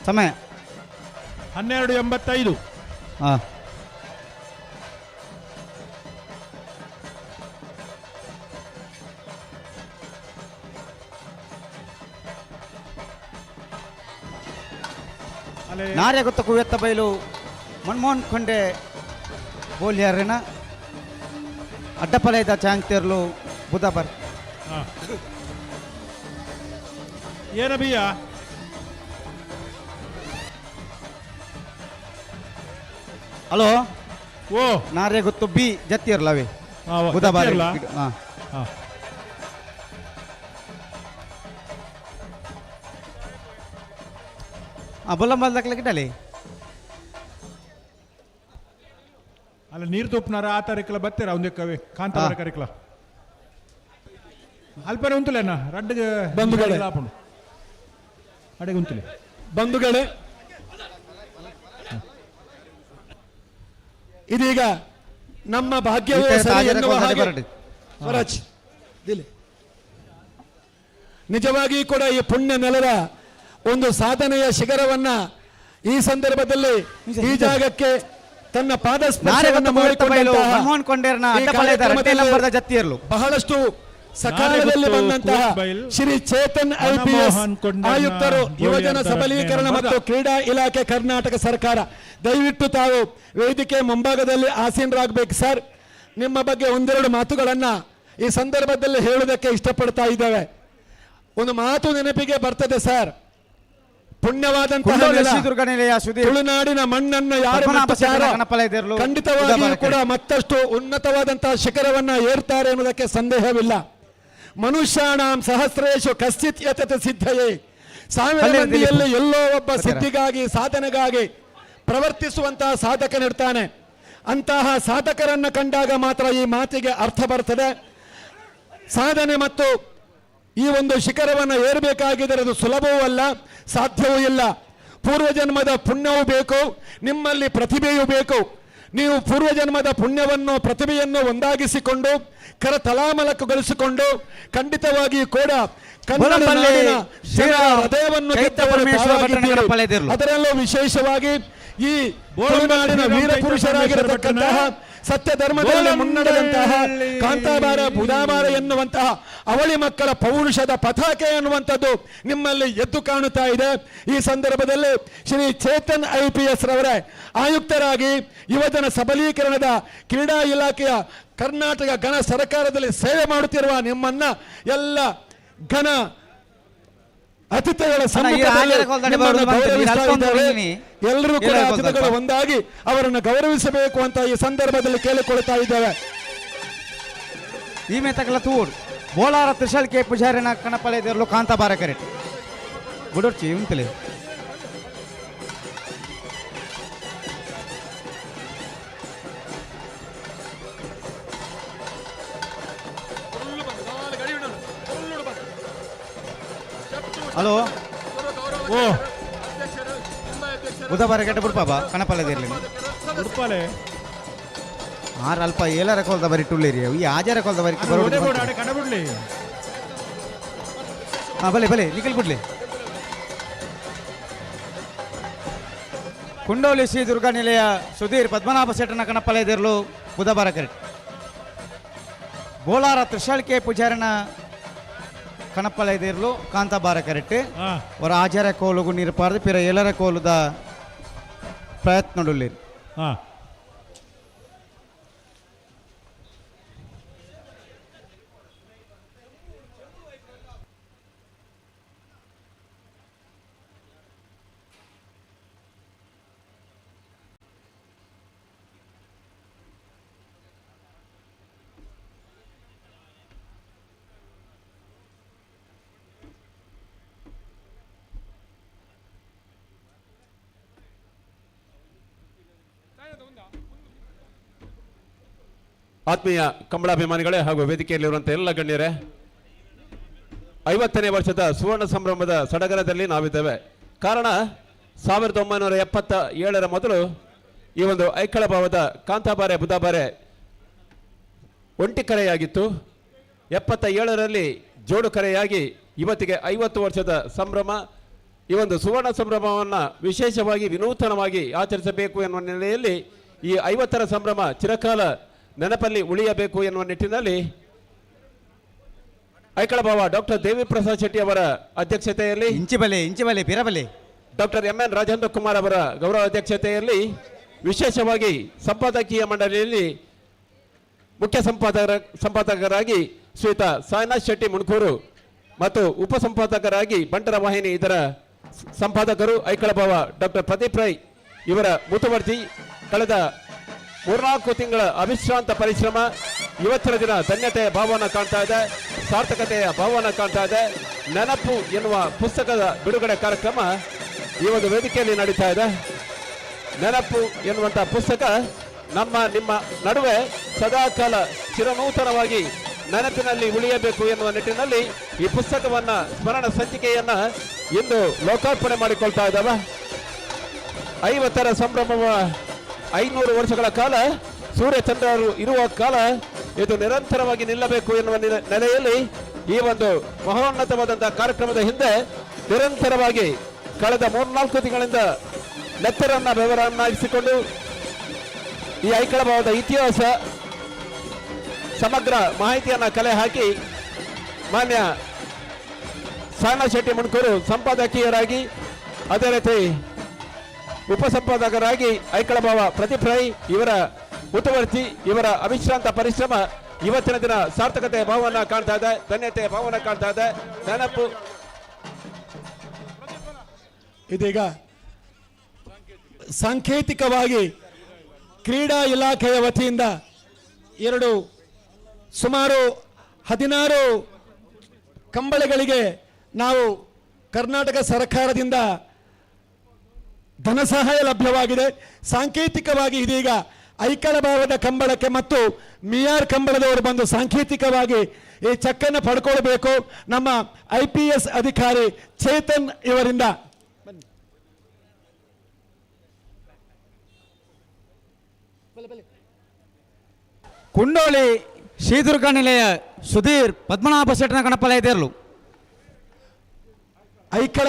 ಸಮಯ 12:85. ನಾರ್ಯ ಗೊತ್ತ ಕುವೆತ್ತ ಬೈಲು ಮನ್ಮೋಹನ್ ಖಂಡೆ ಬೋಲ್ಯಾರನ ಅಡ್ಡಪಲಯದ ಚಾಂಗ್ತೇರ್ಲು ಬುಧಬರ್. ಏನಬಿಯ ಹಲೋ ಓ ನಾರ್ಯ ಗೊತ್ತು ಬಿ ಜತ್ತಿರ್ಲ ಅವೇ ಬುಧಬಾರ್. ಬೊಲ್ಲಂಬಲ್ ದಾಖಲೆ ಗಿಡಲಿ ಅಲ್ಲ ನೀರು ತೂಪ್ನಾರ ಆ ತಾರೀಕಲ ಬತ್ತೀರ ಒಂದೇ ಕವಿ ಕಾಂತಾಬಾರ ಕರಿಕಲ ಅಲ್ಪನೆ ಉಂತುಲೇನ ರಡ್ಡು ಬಂಧುಗಳೇ. ಅಡೆಗೆ ಉಂತುಲೆ. ಬಂಧುಗಳೇ, ಇದೀಗ ನಮ್ಮ ಭಾಗ್ಯವೇ ಸರಿ ಎನ್ನುವ ಹಾಗೆ ಸ್ವರಾಜ್ ದಿಲ್ಲಿ. ನಿಜವಾಗಿಯೂ ಕೂಡ ಈ ಪುಣ್ಯ ನೆಲದ ಒಂದು ಸಾಧನೆಯ ಶಿಖರವನ್ನ ಈ ಸಂದರ್ಭದಲ್ಲಿ ಈ ಜಾಗಕ್ಕೆ ತನ್ನ ಪಾದಸ್ಪರ್ಶವನ್ನು ಮಾಡಿಕೊಂಡಂತಹ ಈ ಕಾರ್ಯಕ್ರಮದಲ್ಲಿ ಬಹಳಷ್ಟು ಸಕಾಲದಲ್ಲಿ ಬಂದಂತಹ ಶ್ರೀ ಚೇತನ್ ಐಪಿಎಸ್ ಆಯುಕ್ತರು, ಯುವಜನ ಸಬಲೀಕರಣ ಮತ್ತು ಕ್ರೀಡಾ ಇಲಾಖೆ, ಕರ್ನಾಟಕ ಸರ್ಕಾರ. ದಯವಿಟ್ಟು ತಾವು ವೇದಿಕೆ ಮುಂಭಾಗದಲ್ಲಿ ಆಸೀನರಾಗಬೇಕು ಸರ್. ನಿಮ್ಮ ಬಗ್ಗೆ ಒಂದೆರಡು ಮಾತುಗಳನ್ನ ಈ ಸಂದರ್ಭದಲ್ಲಿ ಹೇಳುವುದಕ್ಕೆ ಇಷ್ಟಪಡ್ತಾ ಇದ್ದೇವೆ. ಒಂದು ಮಾತು ನೆನಪಿಗೆ ಬರ್ತದೆ ಸರ್. ಪುಣ್ಯವಾದಂತಹ ತುಳುನಾಡಿನ ಮಣ್ಣನ್ನು ಯಾರು ಖಂಡಿತವಾಗಿಯೂ ಕೂಡ ಮತ್ತಷ್ಟು ಉನ್ನತವಾದಂತಹ ಶಿಖರವನ್ನ ಏರ್ತಾರೆ ಎನ್ನುವುದಕ್ಕೆ ಸಂದೇಹವಿಲ್ಲ. ಮನುಷ್ಯಾಣಾಂ ಸಹಸ್ರೇಶು ಕಶ್ಚಿತ್ ಯತತೆ ಸಿದ್ಧಯೇ. ಸಾವಿರ ಮಂದಿಯಲ್ಲಿ ಎಲ್ಲೋ ಒಬ್ಬ ಸಿದ್ಧಿಗಾಗಿ ಸಾಧನೆಗಾಗಿ ಪ್ರವರ್ತಿಸುವಂತಹ ಸಾಧಕನಿರ್ತಾನೆ. ಅಂತಹ ಸಾಧಕರನ್ನು ಕಂಡಾಗ ಮಾತ್ರ ಈ ಮಾತಿಗೆ ಅರ್ಥ ಬರ್ತದೆ. ಸಾಧನೆ ಮತ್ತು ಈ ಒಂದು ಶಿಖರವನ್ನು ಏರಬೇಕಾಗಿದ್ದರೆ ಅದು ಸುಲಭವೂ ಅಲ್ಲ, ಸಾಧ್ಯವೂ ಇಲ್ಲ. ಪೂರ್ವಜನ್ಮದ ಪುಣ್ಯವೂ ಬೇಕು, ನಿಮ್ಮಲ್ಲಿ ಪ್ರತಿಭೆಯೂ ಬೇಕು. ನೀವು ಪೂರ್ವಜನ್ಮದ ಪುಣ್ಯವನ್ನು ಪ್ರತಿಭೆಯನ್ನು ಒಂದಾಗಿಸಿಕೊಂಡು ಕರತಲಾಮಲಕುಗೊಳಿಸಿಕೊಂಡು ಖಂಡಿತವಾಗಿಯೂ ಕೂಡ ಕನ್ನಡ ನಾಡಿನ ಹೃದಯವನ್ನು ಗೆದ್ದವರು. ಅದರಲ್ಲೂ ವಿಶೇಷವಾಗಿ ಈ ತುಳುನಾಡಿನ ವೀರಪುರುಷರಾಗಿರತಕ್ಕಂತಹ ಸತ್ಯ ಧರ್ಮದಲ್ಲಿ ಮುನ್ನಡೆದಂತಹ ಕಾಂತಾಬಾರ ಬುಧಾಬಾರ ಎನ್ನುವಂತಹ ಅವಳಿ ಮಕ್ಕಳ ಪೌರುಷದ ಪತಾಕೆ ಎನ್ನುವಂಥದ್ದು ನಿಮ್ಮಲ್ಲಿ ಎದ್ದು ಕಾಣುತ್ತಾ ಇದೆ. ಈ ಸಂದರ್ಭದಲ್ಲಿ ಶ್ರೀ ಚೇತನ್ ಐಪಿಎಸ್ ರವರೇ ಆಯುಕ್ತರಾಗಿ ಯುವಜನ ಸಬಲೀಕರಣದ ಕ್ರೀಡಾ ಇಲಾಖೆಯ ಕರ್ನಾಟಕ ಘನ ಸರ್ಕಾರದಲ್ಲಿ ಸೇವೆ ಮಾಡುತ್ತಿರುವ ನಿಮ್ಮನ್ನ ಎಲ್ಲ ಘನ ಅತಿಥಿಗಳ ಸಮ್ಮುಖದಲ್ಲಿ ಗೌರವಿಸ್ತಾ ಇದ್ದಾರೆ. ಎಲ್ಲರೂ ಕೂಡ ಅತಿಥಿಗಳು ಒಂದಾಗಿ ಅವರನ್ನು ಗೌರವಿಸಬೇಕು ಅಂತ ಈ ಸಂದರ್ಭದಲ್ಲಿ ಕೇಳಿಕೊಳ್ತಾ ಇದ್ದೇವೆ. ಈ ಮೇತಕಲ ತೂಡ್ ಬೋಲಾರ ತ್ರಿಶಾಲ್ ಕೆ ಪೂಜಾರಿನ ಕಣಪಲೆ ದೇರ್ಲು ಕಾಂತಾಬಾರ ಕರೆಟ್ ಗುಡೋರ್ಚಿ ಉಂತಲೆ. ಹಲೋ ಓ ಬುಧವಾರ ಗಂಟೆ ಬುಡ್ಪಾಬ ಕಣಪಲ್ಲ ಇರಲಿ ಉಡುಪಾಲೆ ಆರು ಅಲ್ಪ ಏಳರ ಕೋಲ್ದ ಬರಿ ಟುಳ್ಳೇರಿ ಈ ಆಜಾರ ಕೋಲ್ದ ಬರಿ ಬರೋಡು ಕಣಬಿಡ್ಲಿ. ಹಾಂ ಬಲೆ ಬಲೆ ನಿಖಲ್ ಬಿಡ್ಲಿ. ಕುಂಡೋಲಿ ಶ್ರೀ ದುರ್ಗಾ ನಿಲಯ ಸುಧೀರ್ ಪದ್ಮನಾಭ ಶೆಟ್ಟನ ಕಣಪಲ್ಲ ಇದಿರಲು ಬುಧವಾರ ಕರೆಕ್ಟ್. ಬೋಲಾರ ತ್ರಿಶಾಳ್ಕೆ ಪೂಜಾರನ ಕಣಪ್ಪಲ ಇದಿರಲು ಕಾಂತಾಬಾರ ಕರೆಕ್ಟ್. ಅವರ ಆಚಾರ ಕೋಲುಗು ನೀರು ಪಾರ್ದು ಪಿರ ಎಲ್ಲರ ಕೋಲುದ ಪ್ರಯತ್ನ ಹಾಂ ಆತ್ಮೀಯ ಕಂಬಳಾಭಿಮಾನಿಗಳೇ ಹಾಗೂ ವೇದಿಕೆಯಲ್ಲಿರುವಂಥ ಎಲ್ಲ ಗಣ್ಯರೇ, 50ನೇ ವರ್ಷದ ಸುವರ್ಣ ಸಂಭ್ರಮದ ಸಡಗರದಲ್ಲಿ ನಾವಿದ್ದೇವೆ. ಕಾರಣ 1977ರ ಮೊದಲು ಈ ಒಂದು ಐಕಳ ಭಾವದ ಕಾಂತಾಬಾರೆ ಬುಧಾಬಾರೆ ಒಂಟಿ ಕರೆಯಾಗಿತ್ತು. 77ರಲ್ಲಿ ಜೋಡು ಕರೆಯಾಗಿ ಇವತ್ತಿಗೆ 50 ವರ್ಷದ ಸಂಭ್ರಮ. ಈ ಒಂದು ಸುವರ್ಣ ಸಂಭ್ರಮವನ್ನು ವಿಶೇಷವಾಗಿ ವಿನೂತನವಾಗಿ ಆಚರಿಸಬೇಕು ಎನ್ನುವ ನೆಲೆಯಲ್ಲಿ ಈ 50ರ ಸಂಭ್ರಮ ಚಿರಕಾಲ ನೆನಪಲ್ಲಿ ಉಳಿಯಬೇಕು ಎನ್ನುವ ನಿಟ್ಟಿನಲ್ಲಿ ಐಕಳ ಭಾವ ಡಾಕ್ಟರ್ ದೇವಿಪ್ರಸಾದ್ ಶೆಟ್ಟಿ ಅವರ ಅಧ್ಯಕ್ಷತೆಯಲ್ಲಿ, ಇಂಚಿಬಲೆ ಇಂಚಿಬಲೆ ಪಿರಬಲೆ ಡಾಕ್ಟರ್ ಎಂ ಎನ್ ರಾಜೇಂದ್ರ ಕುಮಾರ್ ಅವರ ಗೌರವ ಅಧ್ಯಕ್ಷತೆಯಲ್ಲಿ ವಿಶೇಷವಾಗಿ ಸಂಪಾದಕೀಯ ಮಂಡಳಿಯಲ್ಲಿ ಮುಖ್ಯ ಸಂಪಾದಕರಾಗಿ ಶ್ರೀಯುತ ಸಾಯಿನಾಥ್ ಶೆಟ್ಟಿ ಮುಣಕೂರು ಮತ್ತು ಉಪಸಂಪಾದಕರಾಗಿ ಬಂಟರ ವಾಹಿನಿ ಇದರ ಸಂಪಾದಕರು ಐಕಳ ಭಾವ ಡಾಕ್ಟರ್ ಪ್ರದೀಪ್ ರೈ ಇವರ ಮುತುವರ್ಜಿ ಕಳೆದ 3-4 ತಿಂಗಳ ಅವಿಶ್ರಾಂತ ಪರಿಶ್ರಮ ಇವತ್ತಿನ ದಿನ ಧನ್ಯತೆಯ ಭಾವವನ್ನು ಕಾಣ್ತಾ ಇದೆ, ಸಾರ್ಥಕತೆಯ ಭಾವವನ್ನು ಕಾಣ್ತಾ ಇದೆ. ನೆನಪು ಎನ್ನುವ ಪುಸ್ತಕದ ಬಿಡುಗಡೆ ಕಾರ್ಯಕ್ರಮ ಈ ಒಂದು ವೇದಿಕೆಯಲ್ಲಿ ನಡೀತಾ ಇದೆ. ನೆನಪು ಎನ್ನುವಂಥ ಪುಸ್ತಕ ನಮ್ಮ ನಿಮ್ಮ ನಡುವೆ ಸದಾಕಾಲ ಚಿರನೂತನವಾಗಿ ನೆನಪಿನಲ್ಲಿ ಉಳಿಯಬೇಕು ಎನ್ನುವ ನಿಟ್ಟಿನಲ್ಲಿ ಈ ಪುಸ್ತಕವನ್ನ ಸ್ಮರಣ ಸಂಚಿಕೆಯನ್ನ ಇಂದು ಲೋಕಾರ್ಪಣೆ ಮಾಡಿಕೊಳ್ತಾ ಇದ್ದಾವೆ. 50ರ ಸಂಭ್ರಮವ 500 ವರ್ಷಗಳ ಕಾಲ ಸೂರ್ಯಚಂದ್ರರು ಇರುವ ಕಾಲ ಇದು ನಿರಂತರವಾಗಿ ನಿಲ್ಲಬೇಕು ಎನ್ನುವ ನೆಲೆಯಲ್ಲಿ ಈ ಒಂದು ಮಹೋನ್ನತವಾದಂತಹ ಕಾರ್ಯಕ್ರಮದ ಹಿಂದೆ ನಿರಂತರವಾಗಿ ಕಳೆದ 3-4 ತಿಂಗಳಿಂದ ನೆತ್ತರನ್ನ ಬೆವರನ್ನಾಗಿಸಿಕೊಂಡು ಈ ಐಕಳ ಭಾವದ ಇತಿಹಾಸ ಸಮಗ್ರ ಮಾಹಿತಿಯನ್ನು ಕಲೆ ಹಾಕಿ ಮಾನ್ಯ ಸಾನ ಶೆಟ್ಟಿ ಮುಣ್ಕೂರು ಸಂಪಾದಕೀಯರಾಗಿ, ಅದೇ ರೀತಿ ಉಪಸಂಪಾದಕರಾಗಿ ಐಕಳ ಭಾವ ಪ್ರದೀಪ್ ರೈ ಇವರ ಮುತುವರ್ಜಿ, ಇವರ ಅವಿಶ್ರಾಂತ ಪರಿಶ್ರಮ ಇವತ್ತಿನ ದಿನ ಸಾರ್ಥಕತೆಯ ಭಾವವನ್ನು ಕಾಣ್ತಾ ಇದೆ, ಧನ್ಯತೆಯ ಭಾವವನ್ನು ಕಾಣ್ತಾ ಇದೆ. ನೆನಪು ಇದೀಗ ಸಾಂಕೇತಿಕವಾಗಿ ಕ್ರೀಡಾ ಇಲಾಖೆಯ ವತಿಯಿಂದ 2 ಸುಮಾರು 16 ಕಂಬಳಗಳಿಗೆ ನಾವು ಕರ್ನಾಟಕ ಸರ್ಕಾರದಿಂದ ಧನ ಸಹಾಯ ಲಭ್ಯವಾಗಿದೆ. ಸಾಂಕೇತಿಕವಾಗಿ ಇದೀಗ ಐಕಳ ಭಾವದ ಕಂಬಳಕ್ಕೆ ಮತ್ತು ಮಿಯಾರ್ ಕಂಬಳದವರು ಬಂದು ಸಾಂಕೇತಿಕವಾಗಿ ಈ ಚೆಕ್ಕನ್ನು ಪಡ್ಕೊಳ್ಬೇಕು ನಮ್ಮ IPS ಅಧಿಕಾರಿ ಚೇತನ್ ಇವರಿಂದ. ಕುಂಡೋಳಿ ಶ್ರೀದುರ್ಗ ನಿಲಯ ಸುಧೀರ್ ಪದ್ಮನಾಭ ಶೆಟ್ಟನ ಗಣಪಲಯ ದೇರ್ಲು. ಐಕಳ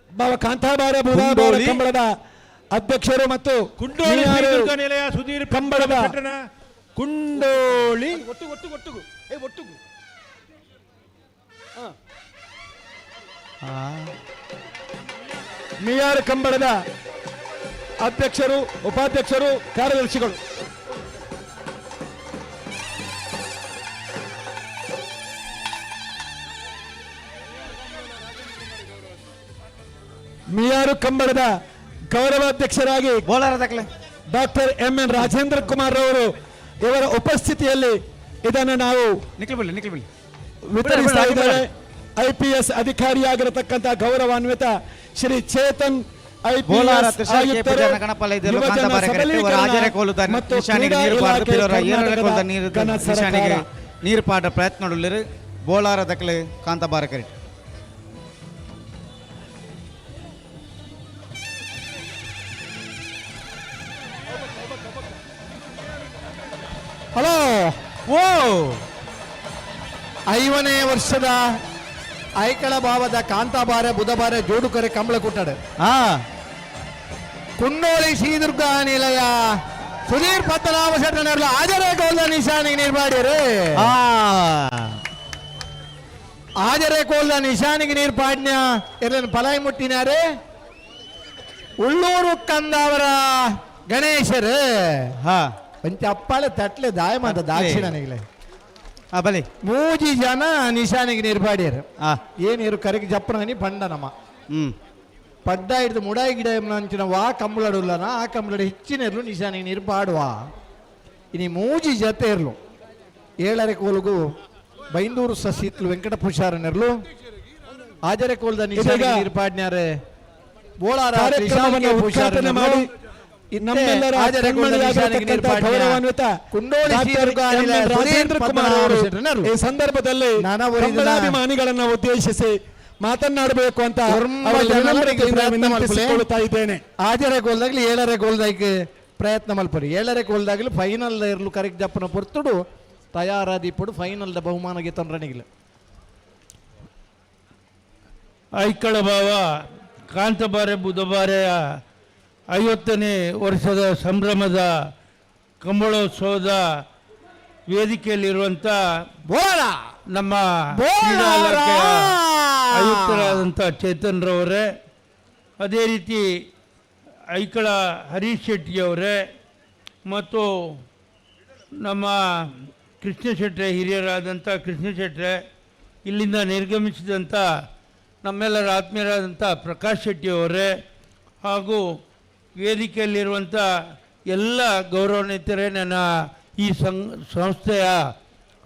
ಬಾವ ಕಾಂತಾಬಾರ ಬುಧಾಬಾರ ಕಂಬಳದ ಅಧ್ಯಕ್ಷರು ಮತ್ತು ಕುಂಡೋಳಿ ಶ್ರೀದುರ್ಗ ನಿಲಯ ಸುಧೀರ್ ಕಂಬಳದ ಕುಂಡೋಳಿ ಮಿಯಾರ್ ಕಂಬಳದ ಅಧ್ಯಕ್ಷರು, ಉಪಾಧ್ಯಕ್ಷರು, ಕಾರ್ಯದರ್ಶಿಗಳು. ಮಿಯಾರು ಕಂಬಳದ ಗೌರವಾಧ್ಯಕ್ಷರಾಗಿ ಡಾಕ್ಟರ್ MN Rajendra Kumar ಅವರು ಇವರ ಉಪಸ್ಥಿತಿಯಲ್ಲಿ ಇದನ್ನು ನಾವು ವಿತರಿಸ್ತಾ ಇದ್ದಾರೆ. IPS ಅಧಿಕಾರಿಯಾಗಿರತಕ್ಕಂಥ ಗೌರವಾನ್ವಿತ ಶ್ರೀ ಚೇತನ್ IPS ಆಯುಕ್ತರು, ಯುವಜನ ಸಬಲೀಕರಣ ಮತ್ತು ಕ್ರೀಡಾ ಇಲಾಖೆ ಕರ್ನಾಟಕದ ಘನ ಸರ್ಕಾರ. ನೀರು ಪಾಡ ಪ್ರಯತ್ನ ಬೋಲಾರ ದಕ್ಕಲೆ ಕಾಂತಾಬಾರ ಕರೆಕ್ಟ್. ಹಲೋ ಓ 50ನೇ ವರ್ಷದ ಐಕಳ ಭಾವದ ಕಾಂತಾಬಾರೆ ಬುಧಬಾರೆ ಜೋಡುಕರೆ ಕಂಬಳ ಕುಟ್ಟಾಡು ಕುಂಡೋಳಿ ಶ್ರೀದುರ್ಗ ನಿಲಯ ಸುಧೀರ್ ಪದ್ಮನಾಭ ಶೆಟ್ಟನರ್ಲ ಆಜರೆ ಕೋಲ್ದ ನಿಶಾನಿಗೆ ನೀರು ಆಜರೆ ಕೋಲ್ದ ನಿಶಾನಿಗೆ ನೀರು ಪಾಡ್ನ್ಯ ಎರಡನ ಪಲಾಯಿ ಮುಟ್ಟಿನಾರೆ ಉಳ್ಳೂರು ಕಂದವರ ಗಣೇಶರು. ಪಂಚ ಅಪ್ಪಾಳೆ ತಟ್ಲೆ ದಾಯ ಮಾತ ದಾಕ್ಷಿಣನಿಗ್ಲೆ ಬಲಿ ಮೂಜಿ ಜನ ನಿಶಾನಿಗೆ ನೀರು ಪಾಡ್ಯಾರು. ಏನಿರು ಕರೆಗೆ ಜಪ್ಪನಗನಿ ಪಂಡನಮ್ಮ ಪಡ್ಡ ಹಿಡಿದು ಮುಡಾಯಿ ಗಿಡ ಅಂಚಿನ ವಾ ಕಂಬಳಡುಲ್ಲನ ಆ ಕಂಬಳಡು ಹೆಚ್ಚಿನ ಇರ್ಲು ನಿಶಾನಿಗೆ ನೀರು ಪಾಡುವ. ಇನಿ ಮೂಜಿ ಜತೆ ಇರ್ಲು 7.5 ಕೋಲುಗು ಬೈಂದೂರು ಸಸಿತ್ಲು ವೆಂಕಟ ಪುಷಾರನಿರ್ಲು ಆಜರೆ ಕೋಲ್ದ ನಿಶಾನಿಗೆ ನೀರು ಪಾಡ್ನ್ಯಾರೆ ಬೋಳಾರ ಕಾರ್ಯಕ್ರಮವನ್ನು ಉದ್ಘಾಟನೆ ಮಾಡಿ ನಮ್ಮೆಲ್ಲರ ಕಣ್ಮಣಿಯಾಗಿರತಕ್ಕಂಥ ಗೌರವಾನ್ವಿತ ರಾಜೇಂದ್ರ ಕುಮಾರ್ ಅವರು ಈ ಸಂದರ್ಭದಲ್ಲಿ ಕಂಬಳಾಭಿಮಾನಿಗಳನ್ನ ಉದ್ದೇಶಿಸಿ ಮಾತನಾಡಬೇಕು ಅಂತ ವಿನಂತಿಸಿಕೊಳ್ಳುತ್ತಾ ಇದ್ದೇನೆ. ಆಜರೆ ಗೋಲ್ದಾಗ್ಲಿ 7.5 ಗೋಲ್ದಾಗಿ ಪ್ರಯತ್ನ ಮಲ್ಪರಿ. 7.5 ಗೋಲ್ದಾಗ್ಲಿ ಫೈನಲ್ ಇರ್ಲು ಕರೆಕ್ಟ್ ಜಪ್ಪನ ಪೊರ್ತುಡು ತಯಾರಾದಿಪ್ಪಡು ಫೈನಲ್ ಬಹುಮಾನಗೆ ತೊಂದರೆನಿಗಿಲ್ಲ. ಐಕಳ ಭಾವ ಕಾಂತಬಾರೆ ಬುಧಬಾರೆಯ 50ನೇ ವರ್ಷದ ಸಂಭ್ರಮದ ಕಂಬಳೋತ್ಸವದ ವೇದಿಕೆಯಲ್ಲಿರುವಂಥ ನಮ್ಮ ಕ್ರೀಡಾ ಇಲಾಖೆಯ ಆಯುಕ್ತರಾದಂಥ ಚೇತನ್ರವರೇ, ಅದೇ ರೀತಿ ಐಕಳ ಹರೀಶ್ ಶೆಟ್ಟಿಯವರೇ ಮತ್ತು ನಮ್ಮ ಕೃಷ್ಣ ಶೆಟ್ಟರೆ, ಹಿರಿಯರಾದಂಥ ಕೃಷ್ಣ ಶೆಟ್ಟರೆ, ಇಲ್ಲಿಂದ ನಿರ್ಗಮಿಸಿದಂಥ ನಮ್ಮೆಲ್ಲರ ಆತ್ಮೀಯರಾದಂಥ ಪ್ರಕಾಶ್ ಶೆಟ್ಟಿಯವರೇ ಹಾಗೂ ವೇದಿಕೆಯಲ್ಲಿರುವಂಥ ಎಲ್ಲ ಗೌರವಾನ್ವಿತರೇ, ನನ್ನ ಈ ಸಂಸ್ಥೆಯ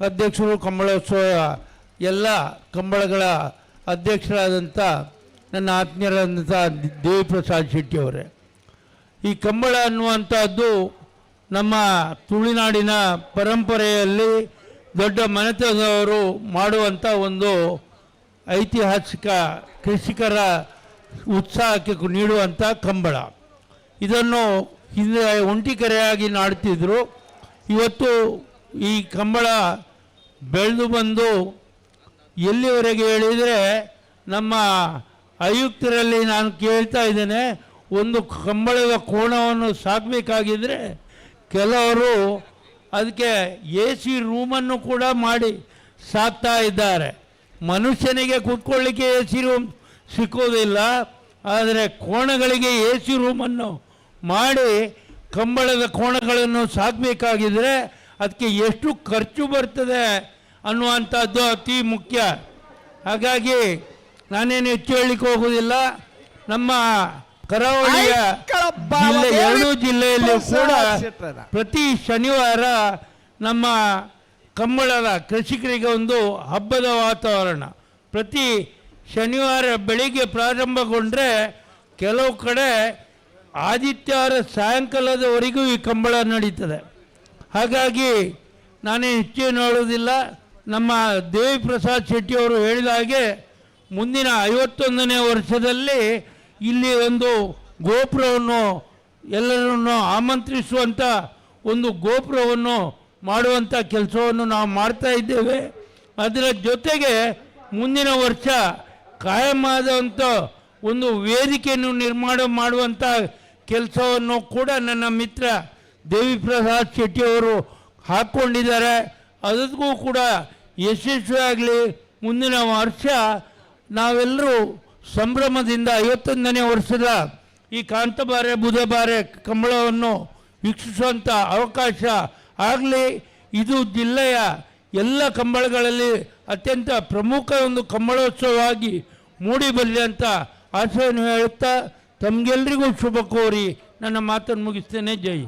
ಅಧ್ಯಕ್ಷರು, ಕಂಬಳೋತ್ಸವ ಎಲ್ಲ ಕಂಬಳಗಳ ಅಧ್ಯಕ್ಷರಾದಂಥ ನನ್ನ ಆತ್ಮೀಯರಾದಂಥ ದೇವಿಪ್ರಸಾದ್ ಶೆಟ್ಟಿಯವರೇ, ಈ ಕಂಬಳ ಅನ್ನುವಂಥದ್ದು ನಮ್ಮ ತುಳುನಾಡಿನ ಪರಂಪರೆಯಲ್ಲಿ ದೊಡ್ಡ ಮನೆತನದವರು ಮಾಡುವಂಥ ಒಂದು ಐತಿಹಾಸಿಕ ಕೃಷಿಕರ ಉತ್ಸಾಹಕ್ಕೆ ನೀಡುವಂಥ ಕಂಬಳ. ಇದನ್ನು ಹಿಂದೆ ಒಂಟಿಕೆರೆಯಾಗಿ ನಾಡ್ತಿದ್ರು. ಇವತ್ತು ಈ ಕಂಬಳ ಬೆಳೆದು ಬಂದು ಎಲ್ಲಿವರೆಗೆ ಹೇಳಿದರೆ, ನಮ್ಮ ಆಯುಕ್ತರಲ್ಲಿ ನಾನು ಕೇಳ್ತಾ ಇದ್ದೇನೆ, ಒಂದು ಕಂಬಳದ ಕೋಣವನ್ನು ಸಾಕಬೇಕಾಗಿದ್ದರೆ ಕೆಲವರು ಅದಕ್ಕೆ ಎ ಸಿ ರೂಮನ್ನು ಕೂಡ ಮಾಡಿ ಸಾಕ್ತಾ ಇದ್ದಾರೆ. ಮನುಷ್ಯನಿಗೆ ಕೂತ್ಕೊಳ್ಳಿಕ್ಕೆ ಎ ಸಿ ರೂಮ್ ಸಿಕ್ಕೋದಿಲ್ಲ, ಆದರೆ ಕೋಣಗಳಿಗೆ ಎ ಸಿ ರೂಮನ್ನು ಮಾಡಿ ಕಂಬಳದ ಕೋಣಗಳನ್ನು ಸಾಕಬೇಕಾಗಿದ್ದರೆ ಅದಕ್ಕೆ ಎಷ್ಟು ಖರ್ಚು ಬರ್ತದೆ ಅನ್ನುವಂಥದ್ದು ಅತಿ ಮುಖ್ಯ. ಹಾಗಾಗಿ ನಾನೇನು ಹೆಚ್ಚು ಹೇಳಲಿಕ್ಕೆ ಹೋಗುವುದಿಲ್ಲ. ನಮ್ಮ ಕರಾವಳಿಯ ಜಿಲ್ಲೆ 2 ಜಿಲ್ಲೆಯಲ್ಲೂ ಕೂಡ ಪ್ರತಿ ಶನಿವಾರ ನಮ್ಮ ಕಂಬಳದ ಕೃಷಿಕರಿಗೆ ಒಂದು ಹಬ್ಬದ ವಾತಾವರಣ. ಪ್ರತಿ ಶನಿವಾರ ಬೆಳಿಗ್ಗೆ ಪ್ರಾರಂಭಗೊಂಡ್ರೆ ಕೆಲವು ಕಡೆ ಆದಿತ್ಯವಾರ ಸಾಯಂಕಾಲದವರೆಗೂ ಈ ಕಂಬಳ ನಡೀತದೆ. ಹಾಗಾಗಿ ನಾನೇ ಹೆಚ್ಚು ನೋಡೋದಿಲ್ಲ. ನಮ್ಮ ದೇವಿ ಪ್ರಸಾದ್ ಶೆಟ್ಟಿಯವರು ಹೇಳಿದ ಹಾಗೆ ಮುಂದಿನ 51ನೇ ವರ್ಷದಲ್ಲಿ ಇಲ್ಲಿ ಒಂದು ಗೋಪುರವನ್ನು ಎಲ್ಲರನ್ನು ಆಮಂತ್ರಿಸುವಂಥ ಒಂದು ಗೋಪುರವನ್ನು ಮಾಡುವಂಥ ಕೆಲಸವನ್ನು ನಾವು ಮಾಡ್ತಾ ಇದ್ದೇವೆ. ಅದರ ಜೊತೆಗೆ ಮುಂದಿನ ವರ್ಷ ಕಾಯಮಾದಂಥ ಒಂದು ವೇದಿಕೆಯನ್ನು ನಿರ್ಮಾಣ ಮಾಡುವಂಥ ಕೆಲಸವನ್ನು ಕೂಡ ನನ್ನ ಮಿತ್ರ ದೇವಿ ಪ್ರಸಾದ್ ಶೆಟ್ಟಿಯವರು ಹಾಕ್ಕೊಂಡಿದ್ದಾರೆ. ಅದಕ್ಕೂ ಕೂಡ ಯಶಸ್ವಿಯಾಗಲಿ. ಮುಂದಿನ ವರ್ಷ ನಾವೆಲ್ಲರೂ ಸಂಭ್ರಮದಿಂದ 51ನೇ ವರ್ಷದ ಈ ಕಾಂತಬಾರೆ ಬುಧಬಾರೆ ಕಂಬಳವನ್ನು ವೀಕ್ಷಿಸುವಂಥ ಅವಕಾಶ ಆಗಲಿ. ಇದು ಜಿಲ್ಲೆಯ ಎಲ್ಲ ಕಂಬಳಗಳಲ್ಲಿ ಅತ್ಯಂತ ಪ್ರಮುಖ ಒಂದು ಕಂಬಳೋತ್ಸವವಾಗಿ ಮೂಡಿ ಬರಲಿ ಅಂತ ಆಶಯವನ್ನು ಹೇಳುತ್ತಾ ತಮಗೆಲ್ಲರಿಗೂ ಶುಭ ಕೋರಿ ನನ್ನ ಮಾತನ್ನು ಮುಗಿಸ್ತೇನೆ. ಜೈ.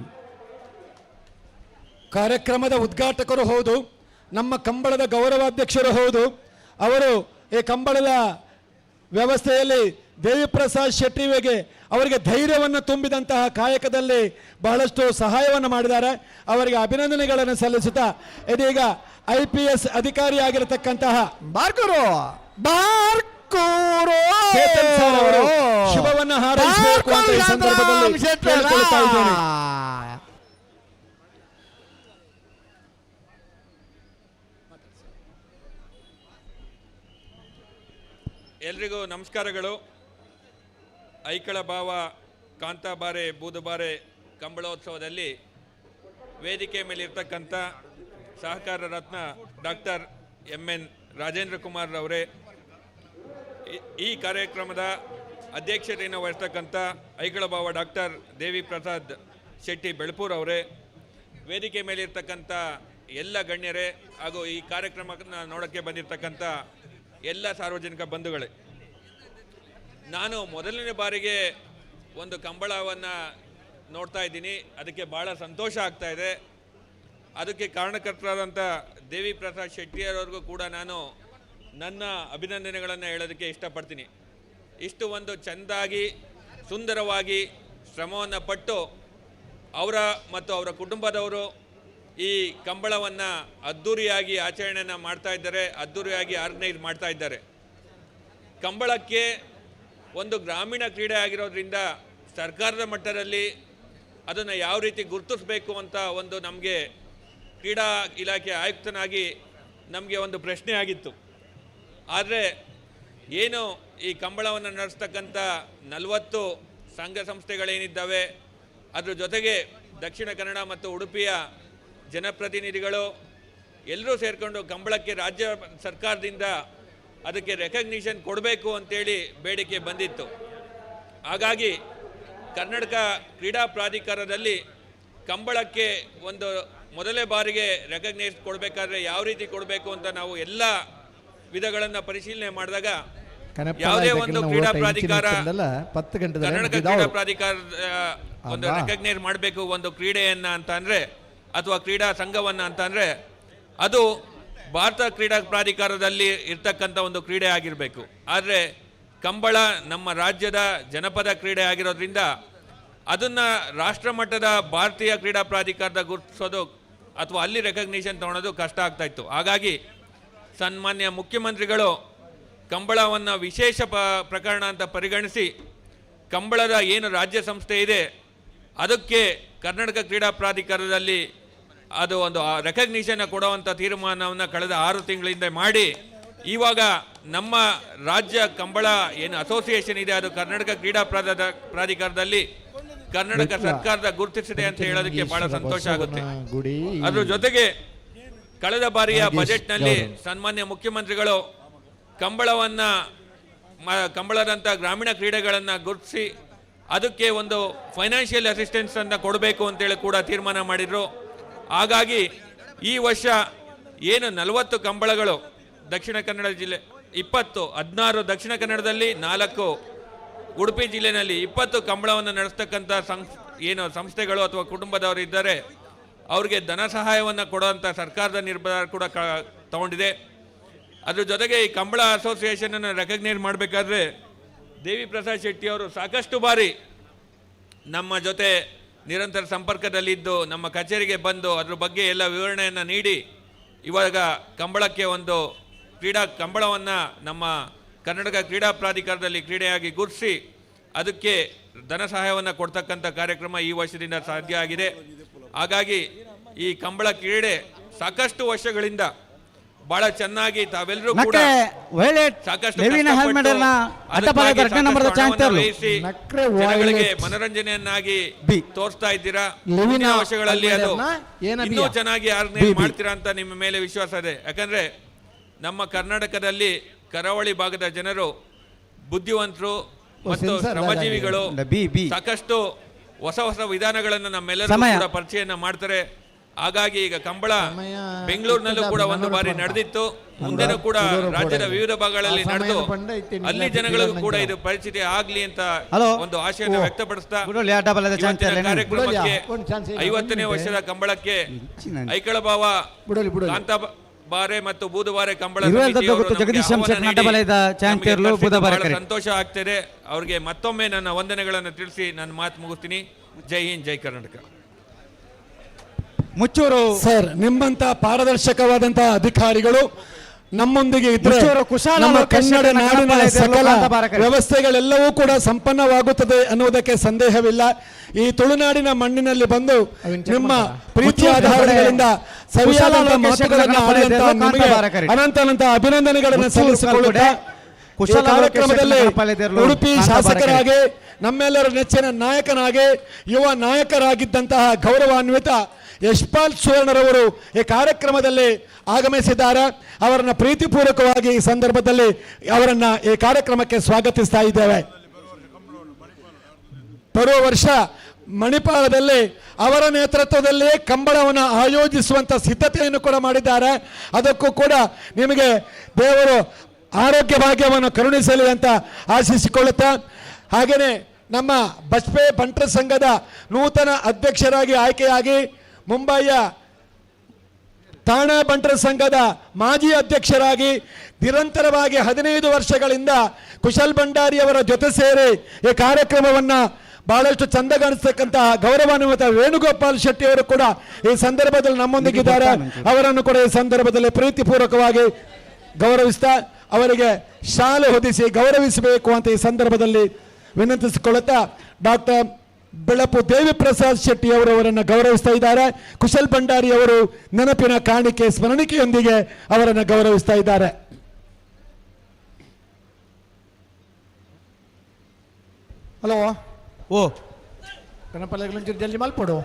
ಕಾರ್ಯಕ್ರಮದ ಉದ್ಘಾಟಕರು ಹೌದು, ನಮ್ಮ ಕಂಬಳದ ಗೌರವಾಧ್ಯಕ್ಷರು ಹೌದು. ಅವರು ಈ ಕಂಬಳದ ವ್ಯವಸ್ಥೆಯಲ್ಲಿ ದೇವಿಪ್ರಸಾದ್ ಶೆಟ್ಟಿಗೆ ಅವರಿಗೆ ಧೈರ್ಯವನ್ನು ತುಂಬಿದಂತಹ ಕಾಯಕದಲ್ಲಿ ಬಹಳಷ್ಟು ಸಹಾಯವನ್ನು ಮಾಡಿದ್ದಾರೆ. ಅವರಿಗೆ ಅಭಿನಂದನೆಗಳನ್ನು ಸಲ್ಲಿಸುತ್ತಾ ಇದೀಗ IPS ಅಧಿಕಾರಿಯಾಗಿರತಕ್ಕಂತಹ ಚೇತನ್ ಸರ್ ಅವರು ಶುಭವನ್ನು ಹಾರೈಸಬೇಕು ಅಂತ ಈ ಸಂದರ್ಭದಲ್ಲಿ ಕೇಳಿಕೊಳ್ಳುತ್ತಾ ಇದ್ದೇನೆ. ಎಲ್ರಿಗೂ ನಮಸ್ಕಾರಗಳು. ಐಕಳ ಭಾವ ಕಾಂತಾಬಾರೆ ಬೂದುಬಾರೆ ಕಂಬಳೋತ್ಸವದಲ್ಲಿ ವೇದಿಕೆ ಮೇಲಿರ್ತಕ್ಕಂಥ ಸಹಕಾರ ರತ್ನ ಡಾಕ್ಟರ್ MN Rajendra Kumar ಅವರೇ, ಈ ಕಾರ್ಯಕ್ರಮದ ಅಧ್ಯಕ್ಷತೆಯನ್ನು ವಹಿಸ್ತಕ್ಕಂಥ ಐಕಳ ಭಾವ ಡಾಕ್ಟರ್ ದೇವಿ ಪ್ರಸಾದ್ ಶೆಟ್ಟಿ ಬೆಳಪೂರ್ ಅವರೇ, ವೇದಿಕೆ ಮೇಲಿರ್ತಕ್ಕಂಥ ಎಲ್ಲ ಗಣ್ಯರೇ ಹಾಗೂ ಈ ಕಾರ್ಯಕ್ರಮವನ್ನು ನೋಡೋಕ್ಕೆ ಬಂದಿರತಕ್ಕಂಥ ಎಲ್ಲ ಸಾರ್ವಜನಿಕ ಬಂಧುಗಳೇ, ನಾನು ಮೊದಲನೇ ಬಾರಿಗೆ ಒಂದು ಕಂಬಳವನ್ನು ನೋಡ್ತಾ ಇದ್ದೀನಿ. ಅದಕ್ಕೆ ಭಾಳ ಸಂತೋಷ ಆಗ್ತಾ ಇದೆ. ಅದಕ್ಕೆ ಕಾರಣಕರ್ತರಾದಂಥ ದೇವಿ ಪ್ರಸಾದ್ ಶೆಟ್ಟಿಯವ್ರಿಗೂ ಕೂಡ ನಾನು ನನ್ನ ಅಭಿನಂದನೆಗಳನ್ನು ಹೇಳೋದಕ್ಕೆ ಇಷ್ಟಪಡ್ತೀನಿ. ಇಷ್ಟು ಒಂದು ಚೆಂದಾಗಿ ಸುಂದರವಾಗಿ ಶ್ರಮವನ್ನು ಪಟ್ಟು ಅವರ ಮತ್ತು ಅವರ ಕುಟುಂಬದವರು ಈ ಕಂಬಳವನ್ನು ಅದ್ಧೂರಿಯಾಗಿ ಆಚರಣೆಯನ್ನು ಮಾಡ್ತಾ ಇದ್ದಾರೆ, ಅದ್ಧೂರಿಯಾಗಿ ಆರ್ಗನೈಸ್ ಮಾಡ್ತಾ ಇದ್ದಾರೆ. ಕಂಬಳಕ್ಕೆ ಒಂದು ಗ್ರಾಮೀಣ ಕ್ರೀಡೆ ಆಗಿರೋದ್ರಿಂದ ಸರ್ಕಾರದ ಮಟ್ಟದಲ್ಲಿ ಅದನ್ನು ಯಾವ ರೀತಿ ಗುರುತಿಸಬೇಕು ಅಂತ ಒಂದು ನಮಗೆ ಕ್ರೀಡಾ ಇಲಾಖೆ ಆಯುಕ್ತನಾಗಿ ನಮಗೆ ಒಂದು ಪ್ರಶ್ನೆ ಆಗಿತ್ತು. ಆದರೆ ಏನು ಈ ಕಂಬಳವನ್ನು ನಡೆಸ್ತಕ್ಕಂಥ 40 ಸಂಘ ಸಂಸ್ಥೆಗಳೇನಿದ್ದಾವೆ, ಅದ್ರ ಜೊತೆಗೆ ದಕ್ಷಿಣ ಕನ್ನಡ ಮತ್ತು ಉಡುಪಿಯ ಜನಪ್ರತಿನಿಧಿಗಳು ಎಲ್ಲರೂ ಸೇರಿಕೊಂಡು ಕಂಬಳಕ್ಕೆ ರಾಜ್ಯ ಸರ್ಕಾರದಿಂದ ಅದಕ್ಕೆ ರೆಕಗ್ನಿಷನ್ ಕೊಡಬೇಕು ಅಂತೇಳಿ ಬೇಡಿಕೆ ಬಂದಿತ್ತು. ಹಾಗಾಗಿ ಕರ್ನಾಟಕ ಕ್ರೀಡಾ ಪ್ರಾಧಿಕಾರದಲ್ಲಿ ಕಂಬಳಕ್ಕೆ ಒಂದು ಮೊದಲೇ ಬಾರಿಗೆ ರೆಕಗ್ನೈಸ್ ಕೊಡಬೇಕಾದ್ರೆ ಯಾವ ರೀತಿ ಕೊಡಬೇಕು ಅಂತ ನಾವು ಎಲ್ಲ ವಿಧಗಳನ್ನು ಪರಿಶೀಲನೆ ಮಾಡಿದಾಗ ಯಾವುದೇ ಒಂದು ಕ್ರೀಡಾ ಪ್ರಾಧಿಕಾರ ಕರ್ನಾಟಕ ಕ್ರೀಡಾ ಪ್ರಾಧಿಕಾರ ಒಂದು ರೆಕಗ್ನೈಸ್ ಮಾಡಬೇಕು ಒಂದು ಕ್ರೀಡೆಯನ್ನು ಅಂತ ಅಂದರೆ ಅಥವಾ ಕ್ರೀಡಾ ಸಂಘವನ್ನು ಅಂತ ಅಂದರೆ ಅದು ಭಾರತ ಕ್ರೀಡಾ ಪ್ರಾಧಿಕಾರದಲ್ಲಿ ಇರ್ತಕ್ಕಂಥ ಒಂದು ಕ್ರೀಡೆ ಆಗಿರಬೇಕು. ಆದರೆ ಕಂಬಳ ನಮ್ಮ ರಾಜ್ಯದ ಜನಪದ ಕ್ರೀಡೆ ಆಗಿರೋದ್ರಿಂದ ಅದನ್ನು ರಾಷ್ಟ್ರಮಟ್ಟದ ಭಾರತೀಯ ಕ್ರೀಡಾ ಪ್ರಾಧಿಕಾರದ ಗುರುತಿಸೋದು ಅಥವಾ ಅಲ್ಲಿ ರೆಕಗ್ನಿಷನ್ ತೊಗೊಳೋದು ಕಷ್ಟ ಆಗ್ತಾಯಿತ್ತು. ಹಾಗಾಗಿ ಸನ್ಮಾನ್ಯ ಮುಖ್ಯಮಂತ್ರಿಗಳು ಕಂಬಳವನ್ನು ವಿಶೇಷ ಪ್ರಕರಣ ಅಂತ ಪರಿಗಣಿಸಿ ಕಂಬಳದ ಏನು ರಾಜ್ಯ ಸಂಸ್ಥೆ ಇದೆ ಅದಕ್ಕೆ ಕರ್ನಾಟಕ ಕ್ರೀಡಾ ಪ್ರಾಧಿಕಾರದಲ್ಲಿ ಅದು ಒಂದು ರೆಕಗ್ನಿಷನ್ ಕೊಡುವಂಥ ತೀರ್ಮಾನವನ್ನು ಕಳೆದ 6 ತಿಂಗಳಿಂದ ಮಾಡಿ ಇವಾಗ ನಮ್ಮ ರಾಜ್ಯ ಕಂಬಳ ಏನು ಅಸೋಸಿಯೇಷನ್ ಇದೆ, ಅದು ಕರ್ನಾಟಕ ಕ್ರೀಡಾ ಪ್ರಾಧಿಕಾರದಲ್ಲಿ ಕರ್ನಾಟಕ ಸರ್ಕಾರದ ಗುರುತಿಸಿದೆ ಅಂತ ಹೇಳೋದಕ್ಕೆ ಬಹಳ ಸಂತೋಷ ಆಗುತ್ತೆ. ಅದ್ರ ಜೊತೆಗೆ ಕಳೆದ ಬಾರಿಯ ಬಜೆಟ್ನಲ್ಲಿ ಸನ್ಮಾನ್ಯ ಮುಖ್ಯಮಂತ್ರಿಗಳು ಕಂಬಳದಂಥ ಗ್ರಾಮೀಣ ಕ್ರೀಡೆಗಳನ್ನು ಗುರುತಿಸಿ ಅದಕ್ಕೆ ಒಂದು ಫೈನಾನ್ಷಿಯಲ್ ಅಸಿಸ್ಟೆನ್ಸ್ ಅನ್ನು ಕೊಡಬೇಕು ಅಂತೇಳಿ ಕೂಡ ತೀರ್ಮಾನ ಮಾಡಿದರು. ಹಾಗಾಗಿ ಈ ವರ್ಷ ಏನು 40 ಕಂಬಳಗಳು ದಕ್ಷಿಣ ಕನ್ನಡ ಜಿಲ್ಲೆ, 20, 16 ದಕ್ಷಿಣ ಕನ್ನಡದಲ್ಲಿ, 4 ಉಡುಪಿ ಜಿಲ್ಲೆಯಲ್ಲಿ 20 ಕಂಬಳವನ್ನು ನಡೆಸ್ತಕ್ಕಂಥ ಏನು ಸಂಸ್ಥೆಗಳು ಅಥವಾ ಕುಟುಂಬದವರು ಇದ್ದಾರೆ, ಅವರಿಗೆ ಧನ ಸಹಾಯವನ್ನು ಕೊಡುವಂಥ ಸರ್ಕಾರದ ನಿರ್ಧಾರ ಕೂಡ ತಗೊಂಡಿದೆ. ಅದ್ರ ಜೊತೆಗೆ ಈ ಕಂಬಳ ಅಸೋಸಿಯೇಷನನ್ನು ರೆಕಗ್ನೈಸ್ ಮಾಡಬೇಕಾದ್ರೆ ದೇವಿ ಪ್ರಸಾದ್ ಶೆಟ್ಟಿ ಅವರು ಸಾಕಷ್ಟು ಬಾರಿ ನಮ್ಮ ಜೊತೆ ನಿರಂತರ ಸಂಪರ್ಕದಲ್ಲಿದ್ದು ನಮ್ಮ ಕಚೇರಿಗೆ ಬಂದು ಅದ್ರ ಬಗ್ಗೆ ಎಲ್ಲ ವಿವರಣೆಯನ್ನು ನೀಡಿ ಇವಾಗ ಕಂಬಳಕ್ಕೆ ಒಂದು ಕ್ರೀಡಾ ಕಂಬಳವನ್ನು ನಮ್ಮ ಕರ್ನಾಟಕ ಕ್ರೀಡಾ ಪ್ರಾಧಿಕಾರದಲ್ಲಿ ಕ್ರೀಡೆಯಾಗಿ ಗುರುತಿಸಿ ಅದಕ್ಕೆ ಧನ ಸಹಾಯವನ್ನು ಕೊಡ್ತಕ್ಕಂಥ ಕಾರ್ಯಕ್ರಮ ಈ ವರ್ಷದಿಂದ ಸಾಧ್ಯ ಆಗಿದೆ. ಹಾಗಾಗಿ ಈ ಕಂಬಳ ಕ್ರೀಡೆ ಸಾಕಷ್ಟು ವರ್ಷಗಳಿಂದ ಬಹಳ ಚೆನ್ನಾಗಿ ತಾವೆಲ್ಲರೂ ಕೂಡ ಸಾಕಷ್ಟು ಜನಗಳಿಗೆ ಮನರಂಜನೆಯನ್ನಾಗಿ ತೋರಿಸ್ತಾ ಇದ್ದೀರಾ. ಮುಂದಿನ ವರ್ಷಗಳಲ್ಲಿ ಅದು ಇನ್ನೂ ಚೆನ್ನಾಗಿ ಆರ್ಗನೈಸ್ ಮಾಡ್ತೀರಾ ಅಂತ ನಿಮ್ಮ ಮೇಲೆ ವಿಶ್ವಾಸ ಇದೆ. ಯಾಕಂದ್ರೆ ನಮ್ಮ ಕರ್ನಾಟಕದಲ್ಲಿ ಕರಾವಳಿ ಭಾಗದ ಜನರು ಬುದ್ಧಿವಂತರು ಮತ್ತು ಶ್ರಮಜೀವಿಗಳು, ಸಾಕಷ್ಟು ಹೊಸ ಹೊಸ ವಿಧಾನಗಳನ್ನು ನಮ್ಮೆಲ್ಲರೂ ಕೂಡ ಪರಿಚಯನ ಮಾಡ್ತಾರೆ. ಹಾಗಾಗಿ ಈಗ ಕಂಬಳ ಬೆಂಗಳೂರಿನಲ್ಲೂ ಕೂಡ ಒಂದು ಬಾರಿ ನಡೆದಿತ್ತು, ಮುಂದೆನೂ ಕೂಡ ರಾಜ್ಯದ ವಿವಿಧ ಭಾಗಗಳಲ್ಲಿ ನಡೆದು ಅಲ್ಲಿ ಜನಗಳಿಗೂ ಕೂಡ ಇದು ಪರಿಚಿತಿ ಆಗ್ಲಿ ಅಂತ ಒಂದು ಆಶೆಯನ್ನು ವ್ಯಕ್ತಪಡಿಸ್ತಾ ಕಾರ್ಯಕ್ರಮಕ್ಕೆ 50ನೇ ವರ್ಷದ ಕಂಬಳಕ್ಕೆ ಐಕಳಭಾವ ಕಾಂತಾಬಾರೆ ಮತ್ತು ಬೂದುಬಾರೆ ಕಂಬಳ ಸಂತೋಷ ಆಗ್ತಿದೆ. ಅವ್ರಿಗೆ ಮತ್ತೊಮ್ಮೆ ನನ್ನ ವಂದನೆಗಳನ್ನು ತಿಳಿಸಿ ನನ್ನ ಮಾತು ಮುಗಿಸ್ತೀನಿ. ಜೈ ಹಿಂದ್, ಜೈ ಕರ್ನಾಟಕ. ಮುಚ್ಚೂರು ಸರ್, ನಿಮ್ಮಂತ ಪಾರದರ್ಶಕವಾದಂತಹ ಅಧಿಕಾರಿಗಳು ನಮ್ಮೊಂದಿಗೆ ಇದ್ದರೆ ನಮ್ಮ ಕನ್ನಡ ನಾಡಿನ ಸಕಲ ವ್ಯವಸ್ಥೆಗಳೆಲ್ಲವೂ ಕೂಡ ಸಂಪನ್ನವಾಗುತ್ತದೆ ಅನ್ನುವುದಕ್ಕೆ ಸಂದೇಹವಿಲ್ಲ. ಈ ತುಳುನಾಡಿನ ಮಣ್ಣಿನಲ್ಲಿ ಬಂದು ನಿಮ್ಮ ಪ್ರೀತಿಯ ಆಧಾರಗಳಿಂದ ಸವಿಯಾದ ಮಾತುಗಳನ್ನು ಆಡಿದಂತಹ ನಿಮಗೆ ಅನಂತ ಅನಂತ ಅಭಿನಂದನೆಗಳನ್ನು ಸಲ್ಲಿಸಿಕೊಳ್ಳುತ್ತಾ ಈ ಕಾರ್ಯಕ್ರಮದಲ್ಲಿ ಉಡುಪಿ ಶಾಸಕರಾಗಿ ನಮ್ಮೆಲ್ಲರ ನೆಚ್ಚಿನ ನಾಯಕನಾಗಿ ಯುವ ನಾಯಕರಾಗಿದ್ದಂತಹ ಗೌರವಾನ್ವಿತ ಯಶ್ಪಾಲ್ ಸುವರ್ಣರವರು ಈ ಕಾರ್ಯಕ್ರಮದಲ್ಲಿ ಆಗಮಿಸಿದ್ದಾರೆ. ಅವರನ್ನು ಪ್ರೀತಿಪೂರ್ವಕವಾಗಿ ಈ ಸಂದರ್ಭದಲ್ಲಿ ಅವರನ್ನು ಈ ಕಾರ್ಯಕ್ರಮಕ್ಕೆ ಸ್ವಾಗತಿಸ್ತಾ ಇದ್ದೇವೆ. ಬರುವ ವರ್ಷ ಮಣಿಪಾಲದಲ್ಲಿ ಅವರ ನೇತೃತ್ವದಲ್ಲಿಯೇ ಕಂಬಳವನ್ನು ಆಯೋಜಿಸುವಂಥ ಸಿದ್ಧತೆಯನ್ನು ಕೂಡ ಮಾಡಿದ್ದಾರೆ. ಅದಕ್ಕೂ ಕೂಡ ನಿಮಗೆ ದೇವರು ಆರೋಗ್ಯ ಭಾಗ್ಯವನ್ನು ಕರುಣಿಸಲಿ ಅಂತ ಆಶಿಸಿಕೊಳ್ಳುತ್ತಾ, ಹಾಗೆಯೇ ನಮ್ಮ ಬಜ್ಪೆ ಬಂಟರ ಸಂಘದ ನೂತನ ಅಧ್ಯಕ್ಷರಾಗಿ ಆಯ್ಕೆಯಾಗಿ ಮುಂಬಯಿಯ ತಾಣ ಬಂಟರ ಸಂಘದ ಮಾಜಿ ಅಧ್ಯಕ್ಷರಾಗಿ ನಿರಂತರವಾಗಿ 15 ವರ್ಷಗಳಿಂದ ಕುಶಲ್ ಭಂಡಾರಿಯವರ ಜೊತೆ ಸೇರಿ ಈ ಕಾರ್ಯಕ್ರಮವನ್ನು ಬಹಳಷ್ಟು ಚಂದಗಾಣಿಸ್ತಕ್ಕಂತಹ ಗೌರವಾನ್ವಿತ ವೇಣುಗೋಪಾಲ್ ಶೆಟ್ಟಿಯವರು ಕೂಡ ಈ ಸಂದರ್ಭದಲ್ಲಿ ನಮ್ಮೊಂದಿಗಿದ್ದಾರೆ. ಅವರನ್ನು ಕೂಡ ಈ ಸಂದರ್ಭದಲ್ಲಿ ಪ್ರೀತಿಪೂರ್ವಕವಾಗಿ ಗೌರವಿಸ್ತಾ ಅವರಿಗೆ ಶಾಲು ಹೊದಿಸಿ ಗೌರವಿಸಬೇಕು ಅಂತ ಈ ಸಂದರ್ಭದಲ್ಲಿ ವಿನಂತಿಸಿಕೊಳ್ಳುತ್ತಾ ಡಾಕ್ಟರ್ ಬೆಳಪು ದೇವಿಪ್ರಸಾದ್ ಶೆಟ್ಟಿ ಅವರು ಅವರನ್ನು ಗೌರವಿಸ್ತಾ ಇದ್ದಾರೆ. ಕುಶಲ್ ಭಂಡಾರಿ ಅವರು ನೆನಪಿನ ಕಾಣಿಕೆ ಸ್ಮರಣಿಕೆಯೊಂದಿಗೆ ಅವರನ್ನು ಗೌರವಿಸ್ತಾ ಇದ್ದಾರೆ. ಹಲೋ, ಓ ಕಣಪಲ್ಲೆ ಜಲ್ದಿ ಮಲ್ಪಡು,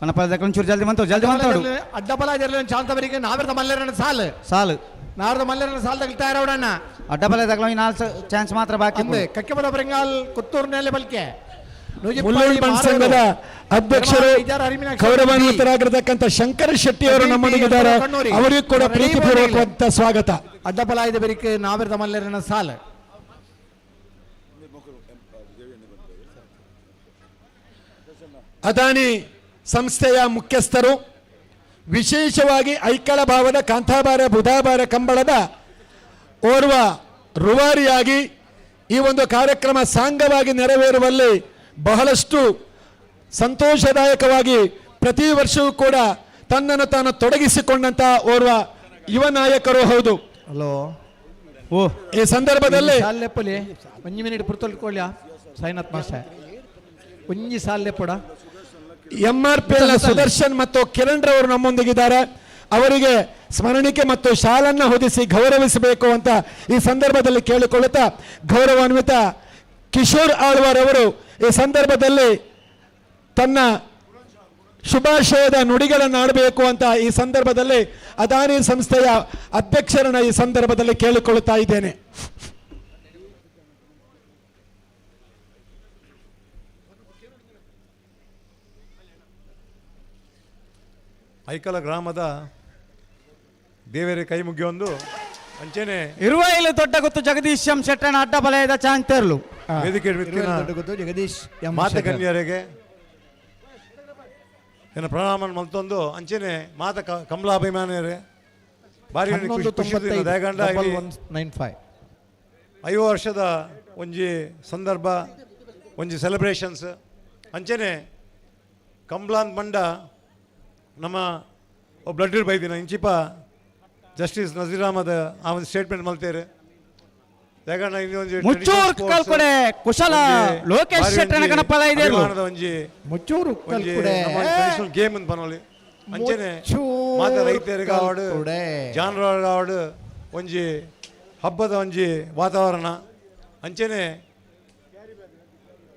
ಕಣಪಲ್ಲೆ ಒಂಚೂರು ಜಲ್ದಿ ಮಂತು, ಜಲ್ದಿ ಮಂತೋಡು. ಅಡ್ಡಬಲ ಇದರಲ್ಲಿ ಚಾಂತವರಿಗೆ ನಾವಿರದ ಮಲ್ಲೇರನ ಸಾಲು ಸಾಲು ನಾರದ ಮಲ್ಲೇರನ ಸಾಲು ತಗಲ್ತಾ ಇರೋಣ. ಅಡ್ಡಬಲ ತಗಲ 4 ಚಾನ್ಸ್ ಮಾತ್ರ ಬಾಕಿ. ಅಂದೆ ಕಕ್ಕೆಬಲ ಬೆಂಗಾಲ್ ಕುತ್ತೂರು ನೆಲೆ ಬಲ್ಕೆ ಸಂಘದ ಅಧ್ಯಕ್ಷರು ಗೌರವಾನ್ವಿತರಾಗಿರ್ತಕ್ಕಂಥ ಶಂಕರ ಶೆಟ್ಟಿ ಅವರು ನಮ್ಮೊಂದಿಗಿದ್ದಾರೆ. ಅವರಿಗೂ ಕೂಡ ಪ್ರೀತಿಪೂರ್ವಕವಾದ ಸ್ವಾಗತ. ಅಡ್ಡಬಲ ಇದೆ ಬೆರಿಕೆ ನಾವಿರದ ಮಲ್ಲೇರನ ಸಾಲು. ಅದಾನಿ ಸಂಸ್ಥೆಯ ಮುಖ್ಯಸ್ಥರು, ವಿಶೇಷವಾಗಿ ಐಕಳ ಭಾವದ ಕಾಂತಾಬಾರೆ ಬುಧಾಬಾರೆ ಕಂಬಳದ ಓರ್ವ ರೂವಾರಿಯಾಗಿ ಈ ಒಂದು ಕಾರ್ಯಕ್ರಮ ಸಾಂಗವಾಗಿ ನೆರವೇರುವಲ್ಲಿ ಬಹಳಷ್ಟು ಸಂತೋಷದಾಯಕವಾಗಿ ಪ್ರತಿ ವರ್ಷವೂ ಕೂಡ ತನ್ನನ್ನು ತಾನು ತೊಡಗಿಸಿಕೊಂಡಂತಹ ಓರ್ವ ಯುವ ನಾಯಕರು ಹೌದು. ಹಲೋ, ಓ ಈ ಸಂದರ್ಭದಲ್ಲಿ ಒಂಜಿ ಮಿನಿಟ್ ಪುರ್ತೊಳ್ಕೊಳ್ಳ ಸಾಯಿನಾಥ್ ಮಾಸ್ಟರ್ ಒಂಜಿ ಸಾಲೆಪ್ಪಡ. ಎಂಆರ್ಪಿಎಲ್ ಸುದರ್ಶನ್ ಮತ್ತು ಕಿರಣ್ ರವರು ನಮ್ಮೊಂದಿಗಿದ್ದಾರೆ. ಅವರಿಗೆ ಸ್ಮರಣಿಕೆ ಮತ್ತು ಶಾಲನ್ನು ಹೊದಿಸಿ ಗೌರವಿಸಬೇಕು ಅಂತ ಈ ಸಂದರ್ಭದಲ್ಲಿ ಕೇಳಿಕೊಳ್ಳುತ್ತಾ ಗೌರವಾನ್ವಿತ ಕಿಶೋರ್ ಆಳ್ವಾರ್ ಅವರು ಈ ಸಂದರ್ಭದಲ್ಲಿ ತನ್ನ ಶುಭಾಶಯದ ನುಡಿಗಳನ್ನು ಆಡಬೇಕು ಅಂತ ಈ ಸಂದರ್ಭದಲ್ಲಿ ಅದಾನಿ ಸಂಸ್ಥೆಯ ಅಧ್ಯಕ್ಷರನ್ನ ಈ ಸಂದರ್ಭದಲ್ಲಿ ಕೇಳಿಕೊಳ್ಳುತ್ತಾ ಇದ್ದೇನೆ. ಐಕಲ ಗ್ರಾಮದ ದೇವರ ಕೈ ಮುಗಿಯೊಂದು ಅಂಚೆನೆ ಇರುವೈಲು ದೊಡ್ಡ ಗೊತ್ತು ಜಗದೀಶ್ ಎಂ ಶೆಟ್ಟನ ಅಡ್ಡ ಬಲಯದ ಚಾಂತೇರ್ಲು ವೇದಿಕೆ ಜಗದೀಶ್ ಎಂ ಮಾತಗನ್ಯರಿಗೆ ಏನ ಪ್ರಣಾಮ ಮಲ್ತೊಂದು ಅಂಚೆನೆ ಮಾತ ಕಮಲಾಭಿಮಾನಿಯರೇ ಭಾರಿ ಖುಷಿ ದಯಗಂಡ 195 50 ವರ್ಷದ ಒಂಜಿ ಸಂದರ್ಭ ಒಂಜಿ ಸೆಲೆಬ್ರೇಷನ್ಸ್ ಅಂಚೆನೆ ಕಮಲಾನ್ ಬಂಡ ನಮ್ಮ ಬ್ಲಡ್ ಬೈದಿನ ಇಂಚಿಪ ಜಸ್ಟಿಸ್ ನಜೀರ್ ಅಹಮದ್ ಆ ಒಂದು ಸ್ಟೇಟ್ಮೆಂಟ್ ಮಲ್ತೇರು. ಮುಚ್ಚೂರು ಕಲ್ಕೊಡೆ ಕುಶಲ ಲೋಕೇಶ್ ಶೆಟ್ಟನ ಗಣಪಲ ಇದೆ ಒಂಜಿ ಮುಚ್ಚೂರು ಕಲ್ಕೊಡೆ ಗೇಮ್ ಅಂತ ಪನೋಲಿ ಅಂಚೆನೆ ಮಾತ ರೈತರಿಗೆ ಆವಡು ಜಾನುವಾರು ಆವಡು ಒಂಜಿ ಹಬ್ಬದ ಒಂಜಿ ವಾತಾವರಣ ಅಂಚೆನೆ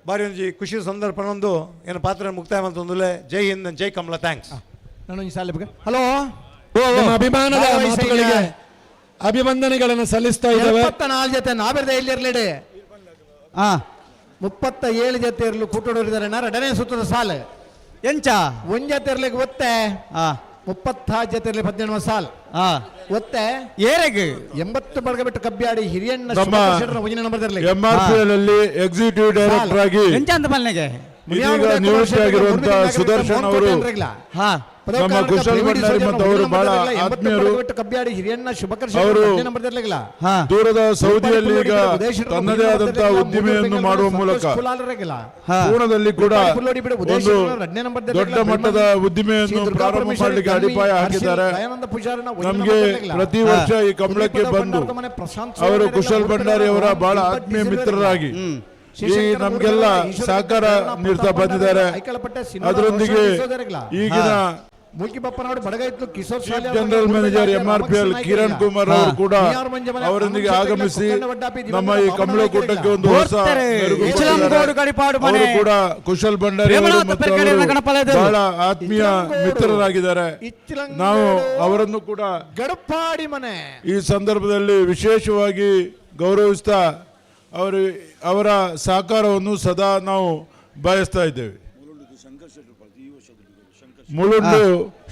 ಬಾರಿ ಒಂಜಿ ಖುಷಿ ಸಂದರ್ಭನೊಂದು ಏನು ಪಾತ್ರ ಮುಕ್ತಾಯ ಮಂತೊಂದುಲೆ. ಜೈ ಹಿಂದ್, ಜೈ ಕಮಲ, thanks. ನಾನು ಸಾಲೆ ಹಲೋ ನಮ್ಮ ಅಭಿಮಾನದ ಮಾತುಗಳಿಗೆ ಅಭಿವಂದನೆಗಳನ್ನು ಸಲ್ಲಿಸ್ತಾ ಇದ್ದೇವೆ. 74 ಜೊತೆ ನಾವೆರದ ಎಲ್ಲಿರ್ಲಿಡೆ 37 ಜೊತೆ ಇರಲು ಕೂಟೋಡಿದ್ದಾರೆ. ಎರಡನೇ ಸುತ್ತದ ಸಾಲು ಎಂಚ ಒಂದ್ ಜೊತೆ ಇರ್ಲಿಕ್ಕೆ ಒತ್ತೆ 36 ಜೊತೆ ಇರಲಿ 18 ಸಾಲ್ ಒತ್ತೆ ಏರೆಗೆ 80 ಬಡಗ ಬಿಟ್ಟು ಕಬ್ಬಿಯಾಡಿ ಹಿರಿಯಣ್ಣ ಎಂಆರ್ಪಿಎಲ್ ಅಲ್ಲಿ ಎಕ್ಸಿಕ್ಯೂಟಿವ್ ಡೈರೆಕ್ಟರ್ ಆಗಿ ನಿವೃತ್ತಿಯಾಗಿರುವಂತಹ ಸುದರ್ಶನ್ ಅವರು ನಮ್ಮ ಕುಶಲ್ ಭಂಡಾರಿ ಮತ್ತು ಅವರು ಬಹಳ ಆತ್ಮೀಯರು. ಅವರು ದೂರದ ಸೌದಿಯಲ್ಲಿ ಈಗ ತನ್ನದೇ ಆದಂತಹ ಉದ್ದಿಮೆಯನ್ನು ಮಾಡುವ ಮೂಲಕ ಪೂರ್ಣದಲ್ಲಿ ಕೂಡ ಒಂದು ದೊಡ್ಡ ಮಟ್ಟದ ಉದ್ದಿಮೆಯನ್ನು ಪ್ರಾರಂಭ ಮಾಡಲಿಕ್ಕೆ ಅಡಿಪಾಯ ಹಾಕಿದ್ದಾರೆ. ನಮಗೆ ಪ್ರತಿ ವರ್ಷ ಈ ಕಮಲಕ್ಕೆ ಬಂದು ಅವರು ಕುಶಲ್ ಭಂಡಾರಿ ಅವರ ಬಹಳ ಆತ್ಮೀಯ ಮಿತ್ರರಾಗಿ ಈ ನಮಗೆಲ್ಲ ಸಹಕಾರ ನೀಡ್ತಾ ಬಂದಿದ್ದಾರೆ. ಅದರೊಂದಿಗೆ ಈಗಿನ general manager MRPL Kiran Kumar ಅವರು ಕೂಡ ಅವರೊಂದಿಗೆ ಆಗಮಿಸಿ ನಮ್ಮ ಈ ಕಮಲಕೂಟಕ್ಕೆ ಒಂದು ಹೊಸ ಅವರು ಕೂಡ ಕುಶಲ್ ಭಂಡಾರಿ ಅವರು ಮತ್ತು ಅವರು ಬಹಳ ಆತ್ಮೀಯ ಮಿತ್ರರಾಗಿದ್ದಾರೆ. ನಾವು ಅವರನ್ನು ಕೂಡ ಈ ಸಂದರ್ಭದಲ್ಲಿ ವಿಶೇಷವಾಗಿ ಗೌರವಿಸ್ತಾ ಅವರ ಸಹಕಾರವನ್ನು ಸದಾ ನಾವು ಬಯಸ್ತಾ ಇದ್ದೇವೆ. ಮುಳುಂಡು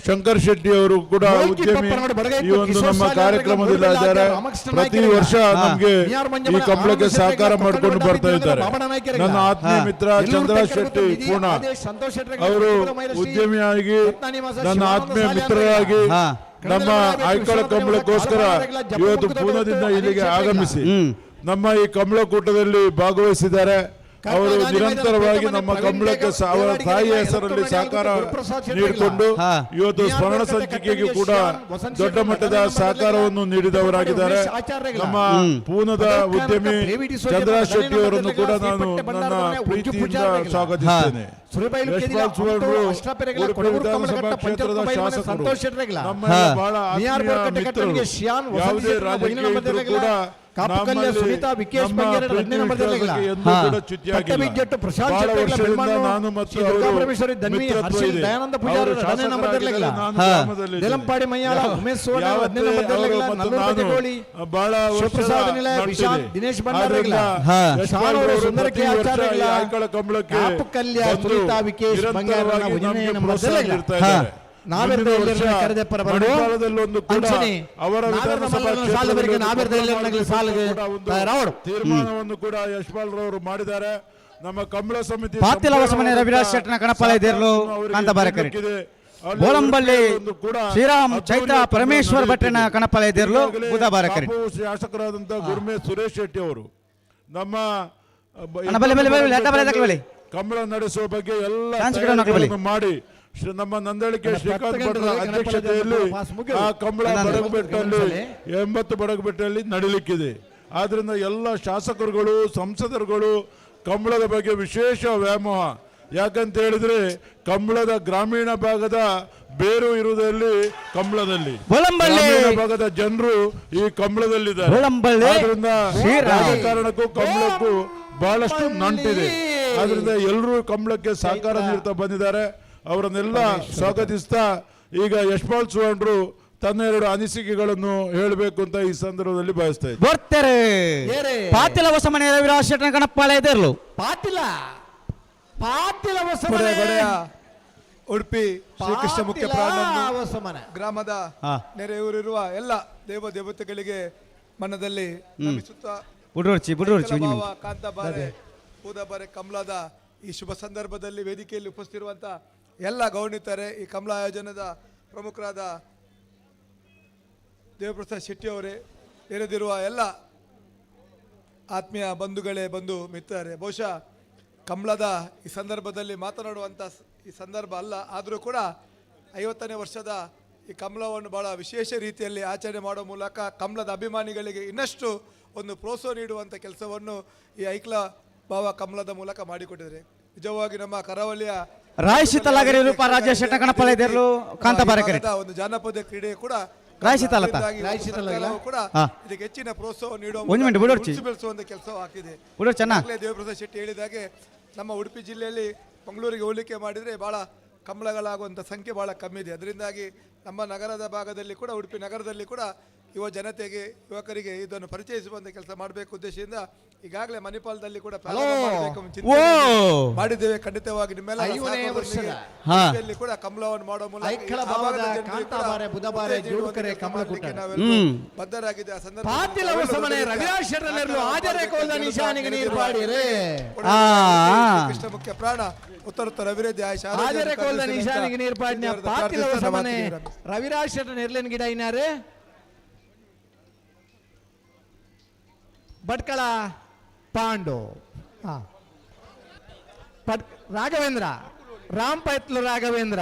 ಶಂಕರ್ ಶೆಟ್ಟಿ ಅವರು ಕೂಡ ಉದ್ಯಮಿ ಈ ಒಂದು ನಮ್ಮ ಕಾರ್ಯಕ್ರಮದಲ್ಲಿ ಇದ್ದಾರೆ. ಪ್ರತಿ ವರ್ಷ ನಮಗೆ ಈ ಕಂಬಳಕ್ಕೆ ಸಹಕಾರ ಮಾಡಿಕೊಂಡು ಬರ್ತಾ ಇದ್ದಾರೆ. ನನ್ನ ಆತ್ಮೀಯ ಮಿತ್ರ ಚಂದ್ರ ಶೆಟ್ಟಿ ಪೂರ್ಣ ಅವರು ಉದ್ಯಮಿಯಾಗಿ ನನ್ನ ಆತ್ಮೀಯ ಮಿತ್ರರಾಗಿ ನಮ್ಮ ಐಕಳ ಕಂಬಳಕ್ಕೋಸ್ಕರ ಇವತ್ತು ಪೂನಾದಿಂದ ಇಲ್ಲಿಗೆ ಆಗಮಿಸಿ ನಮ್ಮ ಈ ಕಮಲಕೂಟದಲ್ಲಿ ಭಾಗವಹಿಸಿದ್ದಾರೆ. ಅವರು ನಿರಂತರವಾಗಿ ನಮ್ಮ ಕಮಲಕ್ಕೆ ಅವರ ತಾಯಿಯ ಹೆಸರಲ್ಲಿ ಸಹಕಾರ ನೀಡಿಕೊಂಡು ಇವತ್ತು ಸ್ಮರಣ ಸಂಚಿಕೆಗೆ ಕೂಡ ದೊಡ್ಡ ಮಟ್ಟದ ಸಹಕಾರವನ್ನು ನೀಡಿದವರಾಗಿದ್ದಾರೆ. ನಮ್ಮ ಪೂನದ ಉದ್ಯಮಿ ಚಂದ್ರ ಶೆಟ್ಟಿ ಅವರನ್ನು ಕೂಡ ನಾನು ನನ್ನ ಪ್ರೀತಿಯಿಂದ ಸ್ವಾಗತಿಸ್ತೇನೆ. ವಿಧಾನಸಭಾ ಕ್ಷೇತ್ರದ ಶಾಸಕರು ನಮ್ಮ ಬಹಳ ಆತ್ಮೀಯ ಮಿತ್ರರು, ಯಾವುದೇ ರಾಜಕೀಯ ಇದ್ರೂ ಕೂಡ ತೀರ್ಮಾನವನ್ನು ಕೂಡ ಯಶ್ಪಾಲ್ ರವರು ಮಾಡಿದ್ದಾರೆ. ನಮ್ಮ ಕಮಲ ಸಮಿತಿ ಬೋಳಂಬಳ್ಳಿ ಶ್ರೀರಾಮ್ ಚೈತ್ರ ಪರಮೇಶ್ವರ ಭಟ್ರನ ಕಣಪಾಲ ಇದ್ದಿರಲು ಬುಧಬಾರಕರಿ ಶಾಸಕರಾದಂತಹ ಗುರ್ಮೆ ಸುರೇಶ್ ಶೆಟ್ಟಿ ಅವರು ನಮ್ಮ ಕಮಲ ನಡೆಸುವ ಬಗ್ಗೆ ಎಲ್ಲ ಮಾಡಿ ನಮ್ಮ ನಂದಳಿಕೆ ಶ್ರೀಕಾಂತ್ ಭಟ್ರ ಅಧ್ಯಕ್ಷತೆಯಲ್ಲಿ ಆ ಕಂಬಳ ಬಡಗುಬೆಟ್ಟಲ್ಲಿ 80 ಬಡಗುಬೆಟ್ಟಲ್ಲಿ ನಡೀಲಿಕ್ಕಿದೆ. ಆದ್ರಿಂದ ಎಲ್ಲ ಶಾಸಕರುಗಳು ಸಂಸದರುಗಳು ಕಂಬಳದ ಬಗ್ಗೆ ವಿಶೇಷ ವ್ಯಾಮೋಹ. ಯಾಕಂತ ಹೇಳಿದ್ರೆ ಕಂಬಳದ ಗ್ರಾಮೀಣ ಭಾಗದ ಬೇರು ಇರುವುದಲ್ಲಿ ಕಂಬಳದಲ್ಲಿ. ಬೊಳಂಬಳ್ಳಿ. ಗ್ರಾಮೀಣ ಭಾಗದ ಜನರು ಈ ಕಂಬಳದಲ್ಲಿದ್ದಾರೆ. ಬೊಳಂಬಳ್ಳಿ. ಆದ್ರಿಂದ ಶ್ರೀರಾಮ್. ರಾಜಕಾರಣಕ್ಕೂ ಕಂಬಳಕ್ಕೂ ಬಹಳಷ್ಟು ನಂಟಿದೆ. ಆದ್ರಿಂದ ಎಲ್ಲರೂ ಕಂಬಳಕ್ಕೆ ಸಹಕಾರ ನೀಡ್ತಾ ಬಂದಿದ್ದಾರೆ. ಅವರನ್ನೆಲ್ಲ ಸ್ವಾಗತಿಸ್ತಾ ಈಗ ಯಶ್ಪಾಲ್ ಸುವರ್ಣರು ತನ್ನ ಎರಡು ಅನಿಸಿಕೆಗಳನ್ನು ಹೇಳಬೇಕು ಅಂತ ಈ ಸಂದರ್ಭದಲ್ಲಿ ಬಯಸ್ತಾ ಇದ್ದೀನಿ. ಬರ್ತಾರೆ ಪಾತಿಲ ಹೊಸಮನೆ ರವಿರಾಜ್ ಶೆಟ್ಟನ ಕಣಪ್ಪಾಳೆ ಎದುರ್ಲು. ಪಾತಿಲ ಪಾತಿಲ ಹೊಸಮನೆ. ಕೊಡೆಯ ಉಡುಪಿ ಶ್ರೀಕೃಷ್ಣ ಮುಖ್ಯ ಪಾತಿಲ ಪ್ರಾಣ ಹೊಸಮನೆ. ಗ್ರಾಮದ ನೆರೆಯೂರಿರುವ ಎಲ್ಲ ದೇವ ದೇವತೆಗಳಿಗೆ ಮನದಲ್ಲಿ ನಮಿಸುತ್ತಾ ಬುಡ್ರೋರ್ಚಿ, ಬುಡ್ರೋರ್ಚಿ, ಒಂಜಿ ಭಾವ, ಮಿನಿಟ್. ಕಾಂತಾಬಾರೆ ಬೂದಾಬಾರೆ ಕಮಲದ ಈ ಶುಭ ಸಂದರ್ಭದಲ್ಲಿ ವೇದಿಕೆಯಲ್ಲಿ ಉಪಸ್ಥಿತಿರುವಂಥ ಎಲ್ಲ ಗೌರವಿತರೆ, ಈ ಕಮಲ ಆಯೋಜನದ ಪ್ರಮುಖರಾದ ದೇವಪ್ರಸಾದ್ ಶೆಟ್ಟಿ ಅವರೇ, ನೆರೆದಿರುವ ಎಲ್ಲ ಆತ್ಮೀಯ ಬಂಧುಗಳೇ, ಬಂಧು ಮಿತ್ರರೇ, ಬಹುಶಃ ಕಮಲದ ಈ ಸಂದರ್ಭದಲ್ಲಿ ಮಾತನಾಡುವಂಥ ಈ ಸಂದರ್ಭ ಅಲ್ಲ, ಆದರೂ ಕೂಡ 50ನೇ ವರ್ಷದ ಈ ಕಮಲವನ್ನು ಭಾಳ ವಿಶೇಷ ರೀತಿಯಲ್ಲಿ ಆಚರಣೆ ಮಾಡುವ ಮೂಲಕ ಕಮಲದ ಅಭಿಮಾನಿಗಳಿಗೆ ಇನ್ನಷ್ಟು ಒಂದು ಪ್ರೋತ್ಸಾಹ ನೀಡುವಂಥ ಕೆಲಸವನ್ನು ಈ ಐಕ್ಲ ಭಾವ ಕಮಲದ ಮೂಲಕ ಮಾಡಿಕೊಟ್ಟಿದ್ದಾರೆ. ನಿಜವಾಗಿ ನಮ್ಮ ಕರಾವಳಿಯ ರಾಯ್ ಶೀತಲಾಗರಿ ರೂಪ ರಾಜೇಶ್ ಶೆಟ್ಟ ಕಣಪಾಳೆ ಎದುರ್ಲು ಕಾಂತಾಬಾರೆ ಕರೆ. ಒಂದು ಜಾನಪದ ಕ್ರೀಡೆ ಕೂಡ ರಾಯ್ ಶೀತಲತ. ಅದರಿಂದಾಗಿ ರಾಯ್ ಶೀತಲ ಸರ್ಕಾರವು ಕೂಡ ಹಾ. ಇದಕ್ಕೆ ಹೆಚ್ಚಿನ ಪ್ರೋತ್ಸಾಹ ನೀಡುವ ಒಂದು ಮಿನಿಟ್ ಮೂಲಕ ಬಿಡೋರ್ಚಿ. ಉಳಿಸಿ ಬೆಳೆಸುವಂಥ ಕೆಲಸವಾಗ್ತಿದೆ. ಬಿಡೋರ್ಚಿ ಅಣ್ಣ. ಈಗಾಗಲೇ ದೇವಪ್ರಸಾದ್ ಶೆಟ್ಟಿ ಹೇಳಿದಾಗೆ ನಮ್ಮ ಉಡುಪಿ ಜಿಲ್ಲೆಯಲ್ಲಿ ಮಂಗಳೂರಿಗೆ ಹೋಲಿಕೆ ಮಾಡಿದರೆ ಭಾಳ ಕಂಬಳಗಳಾಗುವಂಥ ಸಂಖ್ಯೆ ಭಾಳ ಕಮ್ಮಿ ಇದೆ. ಅದರಿಂದಾಗಿ ನಮ್ಮ ನಗರದ ಭಾಗದಲ್ಲಿ ಕೂಡ, ಉಡುಪಿ ನಗರದಲ್ಲಿ ಕೂಡ ಯುವ ಜನತೆಗೆ, ಯುವಕರಿಗೆ ಇದನ್ನು ಪರಿಚಯಿಸುವಂಥ ಕೆಲಸ ಮಾಡಬೇಕು ಉದ್ದೇಶದಿಂದ ಈಗಾಗಲೇ ಮಣಿಪಾಲದಲ್ಲಿ ಕೂಡ ಪ್ರಾರಂಭ ಹಲೋ. ಮಾಡಬೇಕು ಎಂಬ ಓ. ಚಿಂತನೆ ಮಾಡಿದ್ದೇವೆ. ಖಂಡಿತವಾಗಿ ನಿಮ್ಮೆಲ್ಲರ ಐವನೇ ಸಹಕಾರದೊಂದಿಗೆ ವರ್ಷದ. ಹಾ. ಉಡುಪಿಯಲ್ಲಿ ಕೂಡ ಕಮಲವನ್ನು ಮಾಡುವ ಮೂಲಕ ಐಕ್ಕಳ ಈ ಭಾವದ ಭಾಗದ ಜನರಿಗೆ ಕೂಡ ಕಾಂತಾಬಾರೆ, ಬುಧಬಾರೆ, ಉತ್ತೇಜನ ನೀಡುವಂಥ ಜೋಡುಕರೆ, ಕೆಲಸ ಕಮಲ ಮಾಡಲಿಕ್ಕೆ ಕೂಟ. ನಾವೆಲ್ಲರೂ ಹ್ಮ್. ಬದ್ಧರಾಗಿದೆ. ಆ ಸಂದರ್ಭದಲ್ಲಿ ಪಾತಿಲ ನಾವೆಲ್ಲರೂ ಹೊಸಮನೆ ಜೊತೆಗೆ ರವಿರಾಜ್ ಶೆಟ್ಟರ್ನೆರ್ಲು ಆಜರೆ ಕೋಲ್ದ ನಿಶಾನಿಗೆ ನೀರು ಪಾಡಿರೆ. ಆ, ಆ. ಕೃಷ್ಣ ಮುಖ್ಯ ಪ್ರಾಣ ಉತ್ತರೋತ್ತರ ಅಭಿವೃದ್ಧಿ ಆಯುಷ್ ಆರೋಗ್ಯ ಆಜರೆ ಕೋಲ್ದ ಕರುಣಿಸಿ ಅಂತ ನಿಶಾನಿಗೆ ನೀರು ಪಾಡಿನ ದೇವರ ಪಾತಿಲ ಪ್ರಾರ್ಥಿಸ್ತಾ ಹೊಸಮನೆ ಮಾತಿಗೆ ವಿರಾಮ. ರವಿರಾಜ್ ಶೆಟ್ಟರ್ ನೆರ್ಲಿನ ಗಿಡ ಇನ್ನಾರೆ ಭಟ್ಕಳ ಪಾಂಡು ಹಾ ಪಟ್ ರಾಘವೇಂದ್ರ ರಾಮ್ ಪೈತ್ಲು ರಾಘವೇಂದ್ರ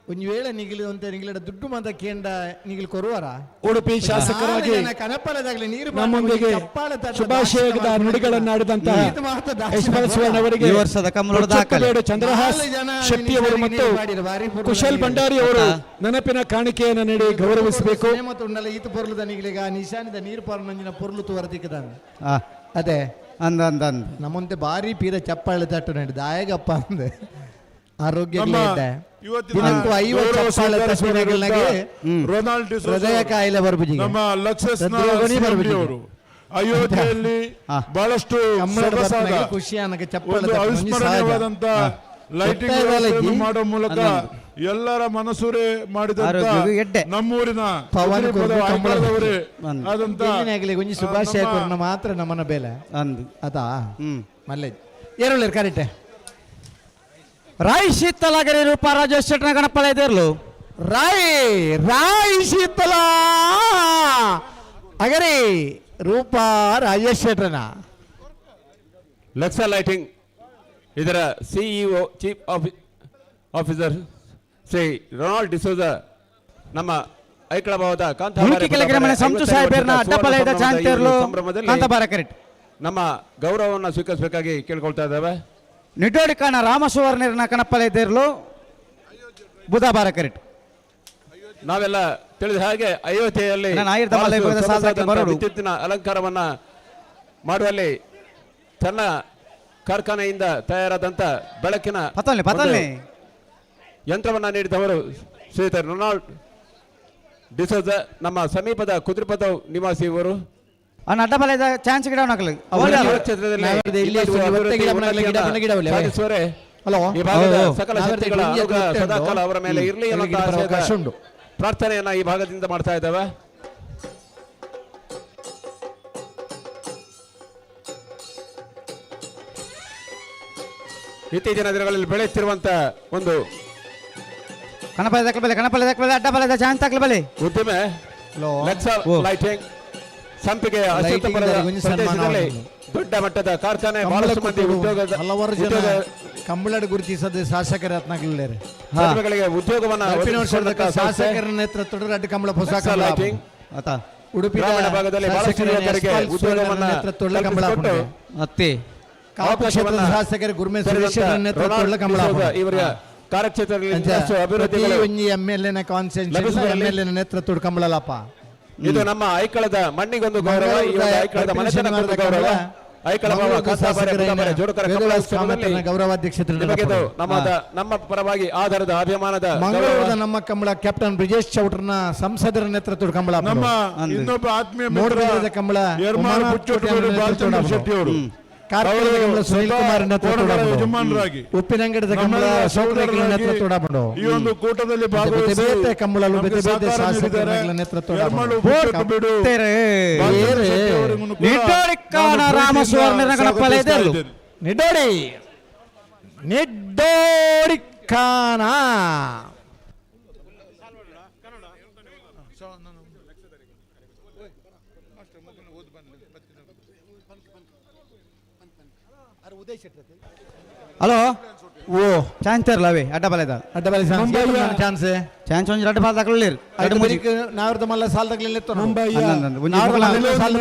ಒಂದು ವೇಳೆ ನಿಗಿಲು ಅಂತ ನಿಗಿಲಿಡ ದುಡ್ಡು ಮಾತ ಕೇಂದ್ರ ನಿಗಿಲು ಕೊರುವರ ಉಡುಪಿ ಶಾಸಕರಾಗಿ ಕನಪಲದಾಗಲಿ ನೀರು ನಮ್ಮೊಂದಿಗೆ ಶುಭಾಶಯದ ನುಡಿಗಳನ್ನಾಡಿದಂತಹ ಯಶ್ಪಾಲ್ ಸುವರ್ಣ ಅವರಿಗೆ ಈ ವರ್ಷದ ಕಮಲದ ದಾಖಲೆ. ಕೊಚ್ಚಕ್ಕಬೇಡು ಚಂದ್ರಹಾಸ್ ನಾಲ್ಕು ಜನ ಶೆಟ್ಟಿಯವರು ಮತ್ತು ನೀರು ಬಾಡಿರು, ಭಾರಿ ಪೊರ್ಲು ಕುಶಲ್ ನೀರು. ಭಂಡಾರಿ ಅವರು ನೆನಪಿನ ಕಾಣಿಕೆಯನ್ನು ನೀಡಿ ಗೌರವಿಸಬೇಕು. ಮತ್ತು ಉಂಡಲ ಈತ ಪೊರ್ಲುದ ನಿಗಿಲಿಗ ನಿಶಾನಿದ ನೀರು ಪಾರು ಪೊರ್ಲು ತುವರದಿಕ್ಕದ ಆ. ಅದೇ ಅಂದ ಅಂದ ಅಂದ ನಮ್ಮಂತೆ ಭಾರಿ ಪೀರ ಚಪ್ಪಾಳೆ ತಟ್ಟು ನಡಿ ದಾಯಗಪ್ಪ ಅಂದೆ ಆರೋಗ್ಯ ನಮ್ಮ ಇವತ್ತಿನ ದಿನಕ್ಕೂ 50 ಗೌರವ ಚಪ್ಪಾಳೆ ಸ್ವೀಕರಿಸುವ ತಟ್ಟಿನಾಗಲಾಗೆ ರೊನಾಲ್ಡ್ ಡಿಸೋಜ ಹೃದಯ ಕಾಯಿಲೆ ಬರ್ಬುಜಿಗೆ. ನಮ್ಮ ಲಕ್ಸಸ್ನ ಹೃದ್ರೋಗನೇ CMD ಬರ್ಬುಜಿಗೆ. ಅವರು ಅಯೋಧ್ಯೆಯಲ್ಲಿ ಬಹಳಷ್ಟು ಕಮ್ಮಳ ಸೊಗಸಾದ ಬರ್ಪನಾಗೆ ಖುಷಿ ಅನ್ನಕ್ಕೆ ಚಪ್ಪಾಳೆ ಒಂದು ತಟ್ಟುವ ಒಂದು ಸಹಜ. ಅವಿಸ್ಮರಣೀಯವಾದಂತ ಲೈಟಿಂಗ್ ಒತ್ತಾಯದ ವ್ಯವಸ್ಥೆಯನ್ನು ಅಜ್ಜಿ. ಮಾಡೋ ಮೂಲಕ ಎಲ್ಲರ ಮನಸೂರೆ ಮಾಡಿದಂತ ಆರೋಗ್ಯಗೂ ಎಡ್ಡೆ. ನಮ್ಮೂರಿನ ಪವನ್ ಕುದುರೆಪದ ಕೊರ್ದು ಕಂಬಳ ಐಕಳದವರೇ ಬಂದು. ಆದಂತ ಇಂಜಿನಿಯಾಗಲಿ ಒಂಜಿ ಶುಭಾಶಯ ನಮ್ಮ ಕೊರ್ನ ಮಾತ್ರ ನಮ್ಮನ ಬೇಲೆ ಅಂದು ಅದಾ ಹ್ಮ್. ಮಲ್ಲೆ ಏರುಳ್ಳಿ ಕರೆಕ್ಟ್ ರಾಯ್ ಶೀತಲಾಗರಿ ರೂಪ ರಾಜೇಶ್ ಶೆಟ್ಟನ ಗಣಪಾಳೆ ಎದುರ್ಲು. ರಾಯ್ ರಾಯ್ ಶೀತಲ ಅಗರಿ ರೂಪಾ ರಾಜೇಶ್ ಶೆಟ್ಟರ್ನ ಲಕ್ಸಾ ಲೈಟಿಂಗ್ ಇದರ CEO chief officer Shri Ronald D'Souza ನಮ್ಮ ಐಕಳ ಭಾವದ ಕಾಂತಾಬಾರೆ ಮುಲ್ಕಿ ಕೆಳಗಿನ ಮನೆ ಸಂತು ಸಾಹೇಬರ್ನ ಅಡ್ಡಪಲಯದ ಚಾಂತೇರ್ಲು ಸಂಭ್ರಮದಲ್ಲಿ ಕಾಂತಾಬಾರೆ ಕರೆಕ್ಟ್. ನಮ್ಮ ಗೌರವವನ್ನು ಸ್ವೀಕರಿಸಬೇಕಾಗಿ ಕೇಳ್ಕೊಳ್ತಾ ಇದ್ದೇವೆ. ನಿಡ್ಡೋಡಿ ಕಾಣ ರಾಮಸುವರ್ಣರ್ನ ಕಣಪ್ಪಲೆ ಎದುರ್ಲು ಬುಧಬಾರ ಕರೆಕ್ಟ್. ನಾವೆಲ್ಲ ತಿಳಿದ ಹಾಗೆ ಅಯೋಧ್ಯೆಯಲ್ಲಿ ನಾನು ಆಯುರ್ದ ಮಲೆ ಬಹಳಷ್ಟು ಬರೆದ ಸಾಲಕ್ಕೆ ಸೊಗಸಾದಂತಹ ಬರೋಡು. ವಿದ್ಯುತ್ತಿನ ಅಲಂಕಾರವನ್ನ ಮಾಡುವಲ್ಲಿ ತನ್ನ ಕಾರ್ಖಾನೆಯಿಂದ ತಯಾರಾದಂತ ಬೆಳಕಿನ ಪತಲ್ನೆ, ಪತಲ್ನೆ. ಒಂದು ಯಂತ್ರವನ್ನ ನೀಡಿದವರು ಶ್ರೀಯುತ ರೊನಾಲ್ಡ್ ಡಿಸೋಜ ನಮ್ಮ ಸಮೀಪದ ಕುದ್ರಿಪದ ನಿವಾಸಿ ಇವರು. ಅಣ್ಣ ಅಡ್ಡಬಲದ ಚಾನ್ಸ್ ಗಿಡ ನಕಲು. ಅವರ ಕ್ಷೇತ್ರದಲ್ಲಿ ನಾವರ್ದು ಇಲ್ಲಿ ಇನ್ನಷ್ಟು ಒಂದು ಅಭಿವೃದ್ಧಿ ಗಿಡ ಮನೆ, ಗಿಡ ಮನೆ, ಗಿಡ ಮನೆ. ಸಾಧಿಸುವರೆ ಹಲೋ. ಈ ಭಾಗದ ಹಲೋ. ಸಕಲ ನಾವರ್ದು ಶಕ್ತಿಗಳ ಇಲ್ಲಿ ಅನುಗ್ರಹ ಒಂದು ಸದಾಕಾಲ ಅವರ ಮೇಲೆ ಇರಲಿ ಇಲ್ಲಿ ಅನ್ನುವಂಥ ಗಿಡ ಬರೋ ಆಶಯದ ಅವಕಾಶ ಉಂಟು. ಪ್ರಾರ್ಥನೆಯನ್ನ ಈ ಭಾಗದಿಂದ ಮಾಡ್ತಾ ಇದ್ದೇವೆ. ಇತ್ತೀಚಿನ ದಿನಗಳಲ್ಲಿ ಬೆಳೆಯುತ್ತಿರುವಂತ ಒಂದು ಕಣಪಲೆ ದಕ್ಕಲ ಬಲೆ, ಕಣಪಲೆ ದಕ್ಕಲ ಬಲೆ, ಅಡ್ಡಬಲದ ಚಾನ್ಸ್ ತಕ್ಕಲ ಬಲೆ. ಉದ್ದಿಮೆ ಲಕ್ಸಾ ಲೈಟಿಂಗ್ ಸಂಪಿಗೆ ಲೈಟಿಂಗ್ ಅಶ್ವತ್ಥಪುರದ ದಾರಿಗೆ ಒಂದು ಸನ್ಮಾನ ಪ್ರದೇಶದಲ್ಲಿ ಆಗುವುದು. ದೊಡ್ಡ ಮಟ್ಟದ ಕಾರ್ಖಾನೆ ಕಂಬಳ ಬಹಳಷ್ಟು ಮಂದಿ ಕೂಟಡು ಉದ್ಯೋಗದ ಹಲವಾರು ಜನ ಉದ್ಯೋಗ ಕಂಬಳಡ್ ಗುರುತಿಸದ ಶಾಸಕರ ರತ್ನಗಳಿದ್ದಾರೆ. ಪ್ರತಿಭೆಗಳಿಗೆ ಉದ್ಯೋಗವನ್ನ ಬರ್ಪಿನ ವರ್ಷದ ಒದಗಿಸಿಕೊಟ್ಟಂತ ಸಂಸ್ಥೆ. ಶಾಸಕರ ನೇತೃತ್ವದ ಅಡ್ಡ ಕಂಬಳ ಹೊಸ ಲಕ್ಸಾ ಕಂಬಳ ಲೈಟಿಂಗ್. ಆತ. ಉಡುಪಿ ಗ್ರಾಮೀಣ ಭಾಗದಲ್ಲಿ ಬಹಳಷ್ಟು ಯುವಕರಿಗೆ ಉದ್ಯೋಗವನ್ನ ನೇತೃತ್ವದ ಕಂಬಳ ಕಲ್ಪಿಸಿಕೊಟ್ಟು ಅತ್ತಿ. ಕಾಪು ಕ್ಷೇತ್ರದ ಅವಕಾಶವನ್ನ ಶಾಸಕರ ಗುರ್ಮೆ ತೆರೆದಂತ ಸುರೇಶ್ ನೇತೃತ್ವದ ರೊನಾಲ್ಡ್ ಕಂಬಳ ಡಿಸೋಜ ಇವರ ಕಾರ್ಯಕ್ಷೇತ್ರದಲ್ಲಿ ಇನ್ನಷ್ಟು ಅಭಿವೃದ್ಧಿಗಳು ಒಂಜಿ ಎಮ್ ಎಲ್ ಎನ ಕಾನ್ಸ್ಟಿಟ್ಯೂನ್ಸಿ ಲಭಿಸಿ ಎಮ್ ಎಲ್ ಎನ ನೇತೃತ್ವಡ್ ಕಂಬಳಲಪ್ಪ. ಇದು ನಮ್ಮ ಐಕಳದ ಮಣ್ಣಿಗೊಂದು ಗೌರವ, ಈ ಒಂದು ಐಕಳದ ಮನೆತನಕ್ಕೊಂದು ಗೌರವ. ಐಕಳ ಬಾವ ಕಾಂತಾಬಾರೆ ಬುಧಾಬಾರೆ ಜೋಡುಕರ ಕಂಬಳ ಉತ್ಸವದಲ್ಲಿ ಗೌರವಾಧ್ಯಕ್ಷತೆ ನಿಮಗೆ ಇದು ನಮ್ಮ ಪರವಾಗಿ ಆಧಾರದ ಅಭಿಮಾನದ ಮಂಗಳೂರದ ನಮ್ಮ ಕಂಬಳ ಕ್ಯಾಪ್ಟನ್ ಬ್ರಿಜೇಶ್ ಚೌಟ್ರನ ಸಂಸದರ ನೇತೃತ್ವದ ಕಂಬಳ. ನಮ್ಮ ಇನ್ನೊಬ್ಬ ಆತ್ಮೀಯ ಮಿತ್ರ ಮೂಡಬಿದ್ರೆದ ಕಂಬಳ ಎರ್ಮಾಳು ಉಮಾನಾಥ್ ಪುಚ್ಚೋಟು ಕೋಟ್ಯಾನ್ ಬಾಲಚಂದ್ರ ನೇತೃತ್ವದ ಶೆಟ್ಟಿ ಅವರು. ಕಾರ್ಕಳದ ಅವರು ಕಂಬಳ ಸುನಿಲ್ ಸ್ವತಃ ಕುಮಾರ್ ನೇತೃತ್ವದ ಕೋಣಗಳ ಕಂಬಳ. ಯಜಮಾನರಾಗಿ ಉಪ್ಪಿನಂಗಡದ ಕಂಬಳ ನಮ್ಮೆಲ್ಲ ಅಶೋಕ್ ರೇಖಲ ಸಹೋದರರಾಗಿ ನೇತೃತ್ವದ ಕಂಬಳ. ಈ ಒಂದು ಕೂಟದಲ್ಲಿ ಬೇತೆ ಭಾಗವಹಿಸಿ ಬೇತೆ ಕಂಬಳಲು ನಮಗೆ ಬೇತೆ ಬೇತೆ ಸಹಕಾರ ಶಾಸಕರ ನೀಡಿದ್ದಾರೆ. ನೇತೃತ್ವದ ಎರ್ಮಾಳು ಕಂಬಳ. ಪುಚ್ಚೋಟು ಬಿಡು ಬಾಲಚಂದ್ರ ಶೆಟ್ಟಿ ಅವರಿಗೂ ಕೂಡ ನಿಡ್ಡೋಡಿಕ್ಕಾನ ನಾನು ರಾಮ ಪ್ರೀತಿಯಿಂದ ಸುವರ್ಣ ಗಣಪಲೆ ಸ್ವಾಗತಿಸ್ತಾ ಇದೆಲ್ಲು. ಇದ್ದೇನೆ. ನಿಡ್ಡೋಡಿ ನಿಡ್ಡೋಡಿಕ್ಕಾನ ಹಲೋ ಓ ಚಾನ್ಸ್ ಇರಲ್ಲ ಅವೇ ಅಡ್ಡ ಬಲದ ಅಡ್ಡ ಬಲ ಚಾನ್ಸ್ ಚಾನ್ಸ್ ಒಂಜಿ ರಡ್ಡ್ ಬಾಲ್ ತಗೊಳ್ಳಿರ್ ಎರಡು ಮೂಜಿ ನಾವ್ರದ ಮಲ್ಲ ಸಾಲ್ ತಗಲಿಲ್ಲ ಮುಂಬಯಿಯ ಅಂದಂದು ಒಂಜಿ ಮುಗುಲ ಸಾಲ್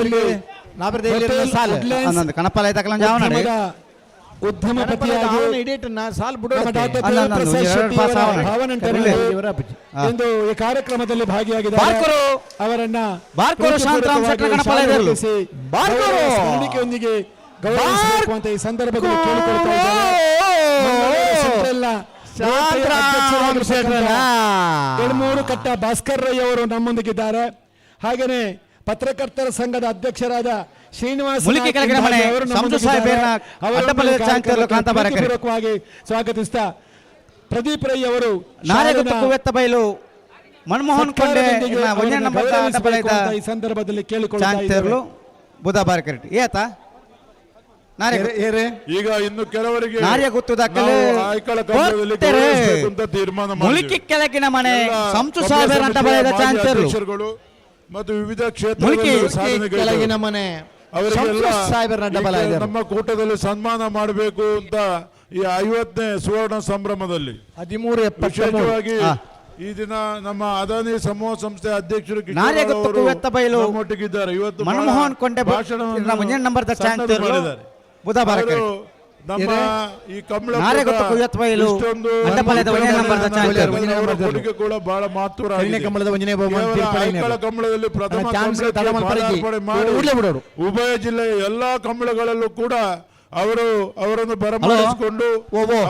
ಸಾಲ್ ಅಂದಂದು ಕಣಪಲ ತಕಲಂ ಜಾವನ ಉದ್ಯಮಪತಿಯಾಗಿ ಇಡೀಟ್ ನಾ ಸಾಲ್ ಬಿಡೋ ನಮ್ಮ ಡಾಕ್ಟರ್ ಅಲ್ಲ, ದೇವಪ್ರಸಾದ್ ಅಲ್ಲ, ಶೆಟ್ಟಿ ಎರಡು ಪಾಸ್ ಅವರ ಆವಣ. ಭಾವನಂಟರಲ್ಲಿ ಹಾ. ಇಂದು ಈ ಕಾರ್ಯಕ್ರಮದಲ್ಲಿ ಭಾಗಿಯಾಗಿದ್ದಾರೆ. ಬಾರ್ಕೂರು. ಅವರನ್ನ ಬಾರ್ಕೂರು ಶಾಂತರಾಮ್ ಶೆಟ್ಟರ ಗಣಪಲ ಇದೆಲ್ಲು. ಪ್ರೀತಿಪೂರ್ವಕವಾಗಿ ಬಾರ್ಕೂರು. ಗೌರವ ಸ್ಮರಣಿಕೆಯೊಂದಿಗೆ ಗೌರವಿಸಬೇಕು ಅಂತ ಈ ಸಂದರ್ಭದಲ್ಲಿ ಕೇಳಿಕೊಳ್ತಾ ಇದ್ದೇನೆ. ಮಂಗಳೂರು ಸೆಂಟ್ರಲ್ನ ಶಾಂತರಾಮ್ ಶೆಟ್ಟರನ. ಎಳ್ಮೂರು ಕಟ್ಟ ಭಾಸ್ಕರ್ ರೈ ಅವರು ನಮ್ಮೊಂದಿಗಿದ್ದಾರೆ. ಹಾಗೆಯೇ ಪತ್ರಕರ್ತರ ಸಂಘದ ಅಧ್ಯಕ್ಷರಾದ ಶ್ರೀನಿವಾಸ ಮುಲಿಕಿ ನಾಯ್ಕ ಕೆಳಗಿನ ಮನೆ ಅವರು ಸಂಜು ನಮ್ಮೊಂದಿಗಿದ್ದಾರೆ. ಸಾಹೇಬ್ ಬೇರ್ನ ಅವರನ್ನು ಅಡ್ಡಪಲ್ಲದ ಈ ಚಾಂಚಲ್ಯ ಕಾಂತಾಬಾರೆ ಕರೆ. ಪ್ರೀತಿಪೂರ್ವಕವಾಗಿ ಸ್ವಾಗತಿಸ್ತಾ ಪ್ರದೀಪ್ ರೈ ಅವರು ನಾರೆಗುತ್ತ ಶಾಲೆನ ಕುವೆತ್ತ ಬೈಲು ಮನಮೋಹನ್ ಕೊಂಡೆ ಸತ್ಕಾರದೊಂದಿಗೆ ಇನ್ನ ಒಂಜನೇ ಅವರನ್ನು ನಂಬರ್ದ ಗೌರವಿಸಬೇಕು ಅಡ್ಡಪಲ್ಲದ ಅಂತ ಈ ಸಂದರ್ಭದಲ್ಲಿ ಕೇಳಿಕೊಳ್ತಾ ಇದ್ದೇವೆ. ಚಾಂಚರ್ಲು ಬುಧಬಾರ ಕರೆಕ್ಟ್ ಏತ ನಾರೆ ಈಗ ಇನ್ನು ಕೆಲವರಿಗೆ ನಾರ್ಯ ಗುತ್ತು ದಾಖಲೆ ನಾವು ಐಕಳ ಕಂಬಳದಲ್ಲಿ ಕೊಡ್ತಾರೆ. ಗೌರವಿಸಬೇಕು ಅಂತ ತೀರ್ಮಾನ ಮಾಡಿದ್ದೇವೆ. ಮುಲಿಕಿ ಕೆಳಗಿನ ಮನೆ ಎಲ್ಲ ಸಂಚು ಕಂಬಳ ಸಾಹೇಬರ ಸಮಿತಿಯ ಅಡ್ಡಬಲದ ಮಾಜಿ ಚಾಂಚರ್ಲು ಅಧ್ಯಕ್ಷರುಗಳು ಮತ್ತು ವಿವಿಧ ಮುಲ್ಕಿ. ಕ್ಷೇತ್ರಗಳಲ್ಲಿ ಸಾಧನೆಗೈದವರು. ಕೆಳಗಿನ ಮನೆ ಅವರಿಗೆಲ್ಲ ಸಂಸು ಸಾಹೇಬರ ಅಡ್ಡಬಲ ಈಗ ಇದೆ. ನಮ್ಮ ಕೂಟದಲ್ಲಿ ಸನ್ಮಾನ ಮಾಡಬೇಕು ಅಂತ ಈ 50ನೇ ಸುವರ್ಣ ಸಂಭ್ರಮದಲ್ಲಿ 13 73. ವಿಶೇಷವಾಗಿ ಈ ದಿನ ನಮ್ಮ ಅದಾನಿ ಸಮೂಹ ಸಂಸ್ಥೆ ಅಧ್ಯಕ್ಷರು ಕಿಶೋರ್ ನಾರ್ಯಗುತ್ತ ಅವರು ಕುವೆತ್ತ ಬೈಲು ನಮ್ಮೊಟ್ಟಿಗಿದ್ದಾರೆ. ಇವತ್ತು ಬಹಳ ಮನಮೋಹನ್ ಕೊಂಡೆ ಭಾಷಣವನ್ನು ಒಂಜನೇ ನಂಬರ್ದ ಸಣ್ಣದು ಚಾಂಚರ್ಲು ಮಾಡಿದ್ದಾರೆ. ಬುಧಬಾರ ಅವರು ಕರೆಕ್ಟ್. ನಮ್ಮ ಈ ಕಂಬಳ ನಾರ್ಯಗುತ್ತ ಕೂಟ ಕುವೆತ್ತ ಬೈಲು ಇಷ್ಟೊಂದು ಅಡ್ಡಪಲ್ಲದ ಒಂಜನೇ ನಂಬರ್ದ ಚಾಂಚರ್ಲು. ಅವರ ಕೊಡುಗೆ ಕೂಡ ಬಹಳ ಮಹತ್ವವಾಗಿದೆ. ಕರಿಣೆ ಕಂಬಳದ ಒಂಜನೇ ಬಹುಮಾನ ಕೇವಲ ತೀರ್ಪು ಐಕಳ ಕಂಬಳದಲ್ಲಿ ಪ್ರಥಮ ಅಣ್ಣ, ಚಾನ್ಸ್ ಕಂಬಳಕ್ಕೆ ತಡ ಮಲ್ಪರೆಜಿ. ಪಾದಾರ್ಪಣೆ ಮಾಡಿ ಊರ್ಲೆ ಬಿಡೋರು. ಉಭಯ ಜಿಲ್ಲೆಯ ಎಲ್ಲಾ ಕಂಬಳಗಳಲ್ಲೂ ಕೂಡ ಅವರು ಅವರನ್ನು ಬರಮಾಡಿಸಿಕೊಂಡು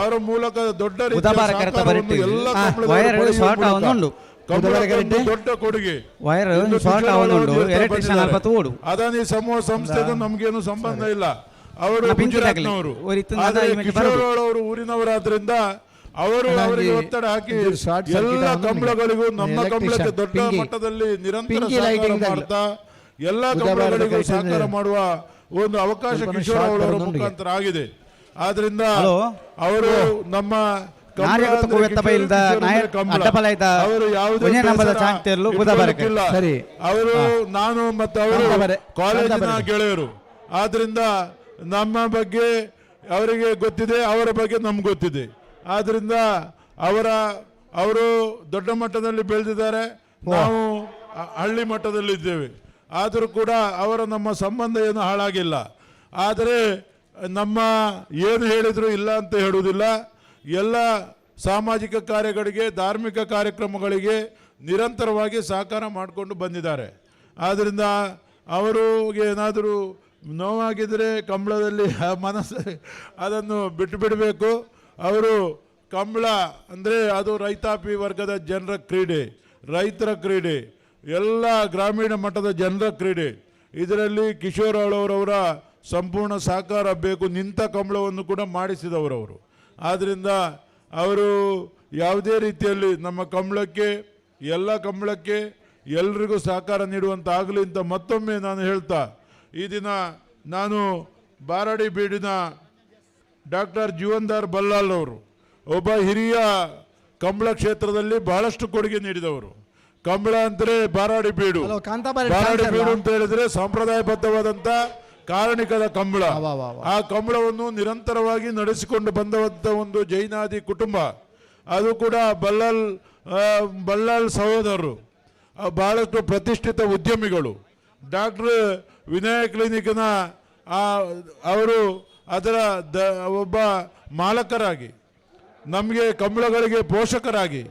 ಅವರ ಮೂಲಕ ದೊಡ್ಡ ರೀತಿಯ ಬುಧವಾರ ಕರೆತ ಸಹಕಾರವನ್ನು ಬರಿಟ್ಟಿದೆ. ಎಲ್ಲ ಕಂಬಳಗಳು ವೈರ್ ಪಡೆಯುವ ಶಾರ್ಟ್ ಮೂಲಕ ಆವೊಂದುಂಡು. ಕಂಬಳಕ್ಕೆ ಒಂದು ದೊಡ್ಡ ಕೊಡುಗೆ. ವೈರ್ ಇಂದು ಶಾರ್ಟ್ ಕಿಶೋರ್ ಆವೊಂದುಂಡು. ಅವರು ಎಲೆಕ್ಟ್ರಿಷಿಯನ್ ಬಂದಿದ್ದಾರೆ. ಅಲ್ಪ ತೋಡು. ಅದಾನಿ ಸಮೂಹ ಸಂಸ್ಥೆದು ನಮಗೇನು ಸಂಬಂಧ ಇಲ್ಲ. ಅವರು ನಾ ಪಿಂಕಿ ತಗಲಿ. ಗುಜರಾತ್ನವರು. ಓ ರೀತಿ ನನ್ನ ಆದರೆ ಈ ಮೇಲೆ ಕಿಶೋರ್ ಬರೋದು. ಅವರು ಊರಿನವರಾದ್ರಿಂದ ಅವರು ಅಣ್ಣ, ಅವರಿಗೆ ಈ ಒತ್ತಡ ಹಾಕಿ ಇದು ಶಾರ್ಟ್ ಸರ್ಕ್ಯೂಟ್ ಎಲ್ಲ ಆವೊಂದುಂಡು. ಕಂಬಳಗಳಿಗೂ ನಮ್ಮ ಎಲೆಕ್ಟ್ರಿಷಿಯನ್ ಕಂಬಳಕ್ಕೆ ದೊಡ್ಡ ಪಿಂಕಿ. ಮಟ್ಟದಲ್ಲಿ ನಿರಂತರ ಪಿಂಕಿ ಸಹಕಾರ ಲೈಟಿಂಗ್ ದಾಗ್ಲಿ. ಮಾಡ್ತಾ ಎಲ್ಲ ಬುಧವಾರದ ಕಂಬಳಗಳಿಗೂ ಕೈತಂದ್ರೆ ಸಹಕಾರ ಮಾಡುವ ಒಂದು ಅವಕಾಶ ಸ್ವಲ್ಪ ಕಿಶೋರ್ ಶಾರ್ಟ್ ಅವರ ಬರೋದು ಮುಖಾಂತರ ಆಗಿದೆ. ಆದ್ರಿಂದ ಹಲೋ. ಅವರು ನಮ್ಮ ಕಂಬಳ ನಾರ್ಯಗುತ್ತ ಅಂದ್ರೆ ಕುವೆತ್ತ ಕಿಶೋರ್, ಬೈಲ್ದ ಕಿಶೋರ್ ಅಂದ್ರೆ ನಾಯರ್ ಕಂಬಳ. ಅಡ್ಡಪಲ ಇದ್ದ ಅವರು ಯಾವುದೇ ಒಂಜನೇ ನಂಬರ್ದ ಬೇಸರ ಚಾಂಚರ್ಲು ಬುಧಬಾರ ಕರೆಕ್ಟ್. ಇಟ್ಕೊಳ್ಳಿಕ್ಕಿಲ್ಲ. ಸರಿ. ಅವರು ನಾನು ಮತ್ತು ಅವರು ಕಾಂತಾಬಾರೆ. ಕಾಲೇಜಿನ ಕಾಂತಾಬಾರೆ. ಗೆಳೆಯರು. ಆದ್ರಿಂದ ನಮ್ಮ ಬಗ್ಗೆ ಅವರಿಗೆ ಗೊತ್ತಿದೆ, ಅವರ ಬಗ್ಗೆ ನಮ್ಗೆ ಗೊತ್ತಿದೆ. ಆದ್ರಿಂದ ಅವರು ದೊಡ್ಡ ಮಟ್ಟದಲ್ಲಿ ಬೆಳೆದಿದ್ದಾರೆ, ನಾವು ಹಳ್ಳಿ ಮಟ್ಟದಲ್ಲಿ ಇದ್ದೇವೆ. ಆದರೂ ಕೂಡ ಅವರ ನಮ್ಮ ಸಂಬಂಧ ಏನು ಹಾಳಾಗಿಲ್ಲ. ಆದರೆ ನಮ್ಮ ಏನು ಹೇಳಿದರೂ ಇಲ್ಲ ಅಂತ ಹೇಳುವುದಿಲ್ಲ. ಎಲ್ಲ ಸಾಮಾಜಿಕ ಕಾರ್ಯಗಳಿಗೆ, ಧಾರ್ಮಿಕ ಕಾರ್ಯಕ್ರಮಗಳಿಗೆ ನಿರಂತರವಾಗಿ ಸಹಕಾರ ಮಾಡಿಕೊಂಡು ಬಂದಿದ್ದಾರೆ. ಆದ್ದರಿಂದ ಅವರಿಗೆ ಏನಾದರೂ ನೋವಾಗಿದ್ದರೆ ಕಂಬಳದಲ್ಲಿ ಆ ಮನಸ್ಸು ಅದನ್ನು ಬಿಟ್ಟು ಬಿಡಬೇಕು. ಅವರು ಕಂಬಳ ಅಂದರೆ ಅದು ರೈತಾಪಿ ವರ್ಗದ ಜನರ ಕ್ರೀಡೆ, ರೈತರ ಕ್ರೀಡೆ, ಎಲ್ಲ ಗ್ರಾಮೀಣ ಮಟ್ಟದ ಜನರ ಕ್ರೀಡೆ. ಇದರಲ್ಲಿ ಕಿಶೋರ್ ಅವರವರ ಸಂಪೂರ್ಣ ಸಹಕಾರ ಬೇಕು. ನಿಂತ ಕಂಬಳವನ್ನು ಕೂಡ ಮಾಡಿಸಿದವರವರು. ಆದ್ದರಿಂದ ಅವರು ಯಾವುದೇ ರೀತಿಯಲ್ಲಿ ನಮ್ಮ ಕಂಬಳಕ್ಕೆ, ಎಲ್ಲ ಕಂಬಳಕ್ಕೆ ಎಲ್ರಿಗೂ ಸಹಕಾರ ನೀಡುವಂತಾಗಲಿ ಅಂತ ಮತ್ತೊಮ್ಮೆ ನಾನು ಹೇಳ್ತಾ, ಈ ದಿನ ನಾನು ಬಾರಾಡಿ ಬೀಡಿನ ಡಾಕ್ಟರ್ ಜೀವನ್ದಾರ್ ಬಲ್ಲಾಲ್ ಅವರು ಒಬ್ಬ ಹಿರಿಯ ಕಂಬಳ ಕ್ಷೇತ್ರದಲ್ಲಿ ಬಹಳಷ್ಟು ಕೊಡುಗೆ ನೀಡಿದವರು. ಕಂಬಳ ಅಂದರೆ ಬಾರಾಡಿ ಬೀಡು. ಹಲೋ, ಕಾಂತಾಬಾರೆ ಬಾರಾಡಿ ಚಾನ್ಸ್ ಬೀಡು ಅಲ್ಲ? ಅಂತ ಹೇಳಿದ್ರೆ ಸಂಪ್ರದಾಯಬದ್ಧವಾದಂಥ ಕಾರಣಿಕದ ಕಂಬಳ. ಆ ಕಂಬಳವನ್ನು ನಿರಂತರವಾಗಿ ನಡೆಸಿಕೊಂಡು ಬಂದಂಥ ಒಂದು ಜೈನಾದಿ ಕುಟುಂಬ, ಅದು ಕೂಡ ಬಲ್ಲಾಲ್ ಸಹೋದರರು, ಬಹಳಷ್ಟು ಪ್ರತಿಷ್ಠಿತ ಉದ್ಯಮಿಗಳು. ಡಾಕ್ಟರ್ ವಿನಯ ಕ್ಲಿನಿಕ್ನ ಅವರು ಅದರ ಒಬ್ಬ ಮಾಲಕರಾಗಿ ನಮಗೆ ಕಂಬಳಗಳಿಗೆ ಪೋಷಕರಾಗಿ,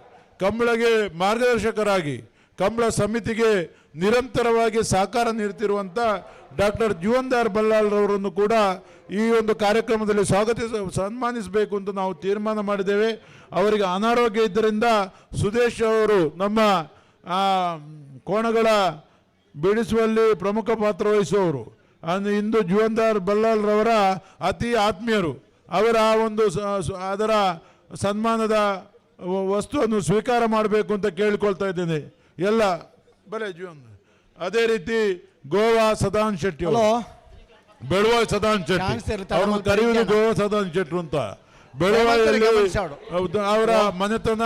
ಕಂಬಳಗೆ ಮಾರ್ಗದರ್ಶಕರಾಗಿ, ಕಂಬಳ ಸಮಿತಿಗೆ ನಿರಂತರವಾಗಿ ಸಹಕಾರ ನೀಡುತ್ತಿರುವಂಥ ಡಾಕ್ಟರ್ ಜೀವನ್ದಾರ್ ಬಲ್ಲಾಳ್ರವರನ್ನು ಕೂಡ ಈ ಒಂದು ಕಾರ್ಯಕ್ರಮದಲ್ಲಿ ಸನ್ಮಾನಿಸಬೇಕು ಅಂತ ನಾವು ತೀರ್ಮಾನ ಮಾಡಿದ್ದೇವೆ. ಅವರಿಗೆ ಅನಾರೋಗ್ಯ ಇದ್ದರಿಂದ ಸುದೇಶ್ ಅವರು ನಮ್ಮ ಕೋಣಗಳ ಬಿಡಿಸುವಲ್ಲಿ ಪ್ರಮುಖ ಪಾತ್ರ ವಹಿಸುವವರು, ಇಂದು ಜೀವನ್ದಾರ್ ಬಲ್ಲಾಳ್ರವರ ಅತಿ ಆತ್ಮೀಯರು. ಅವರ ಆ ಒಂದು ಅದರ ಸನ್ಮಾನದ ವಸ್ತುವನ್ನು ಸ್ವೀಕಾರ ಮಾಡಬೇಕು ಅಂತ ಕೇಳಿಕೊಳ್ತಾ ಇದ್ದೇನೆ. ಎಲ್ಲ ಬಲೆ ಜೀವನ್. ಅದೇ ರೀತಿ ಗೋವಾ ಸದಾನ್ ಶೆಟ್ಟಿ ಅವರು, ಬೆಳುವಾಯ್ ಸದಾನ್ ಶೆಟ್ಟಿ ಅವರನ್ನು ಕರೆಯುವುದು ಗೋವಾ ಸದಾನ್ ಶೆಟ್ಟಿ ಅಂತ. ಬೆಳುವಾಯಲ್ಲಿ ಅವರ ಮನೆತನ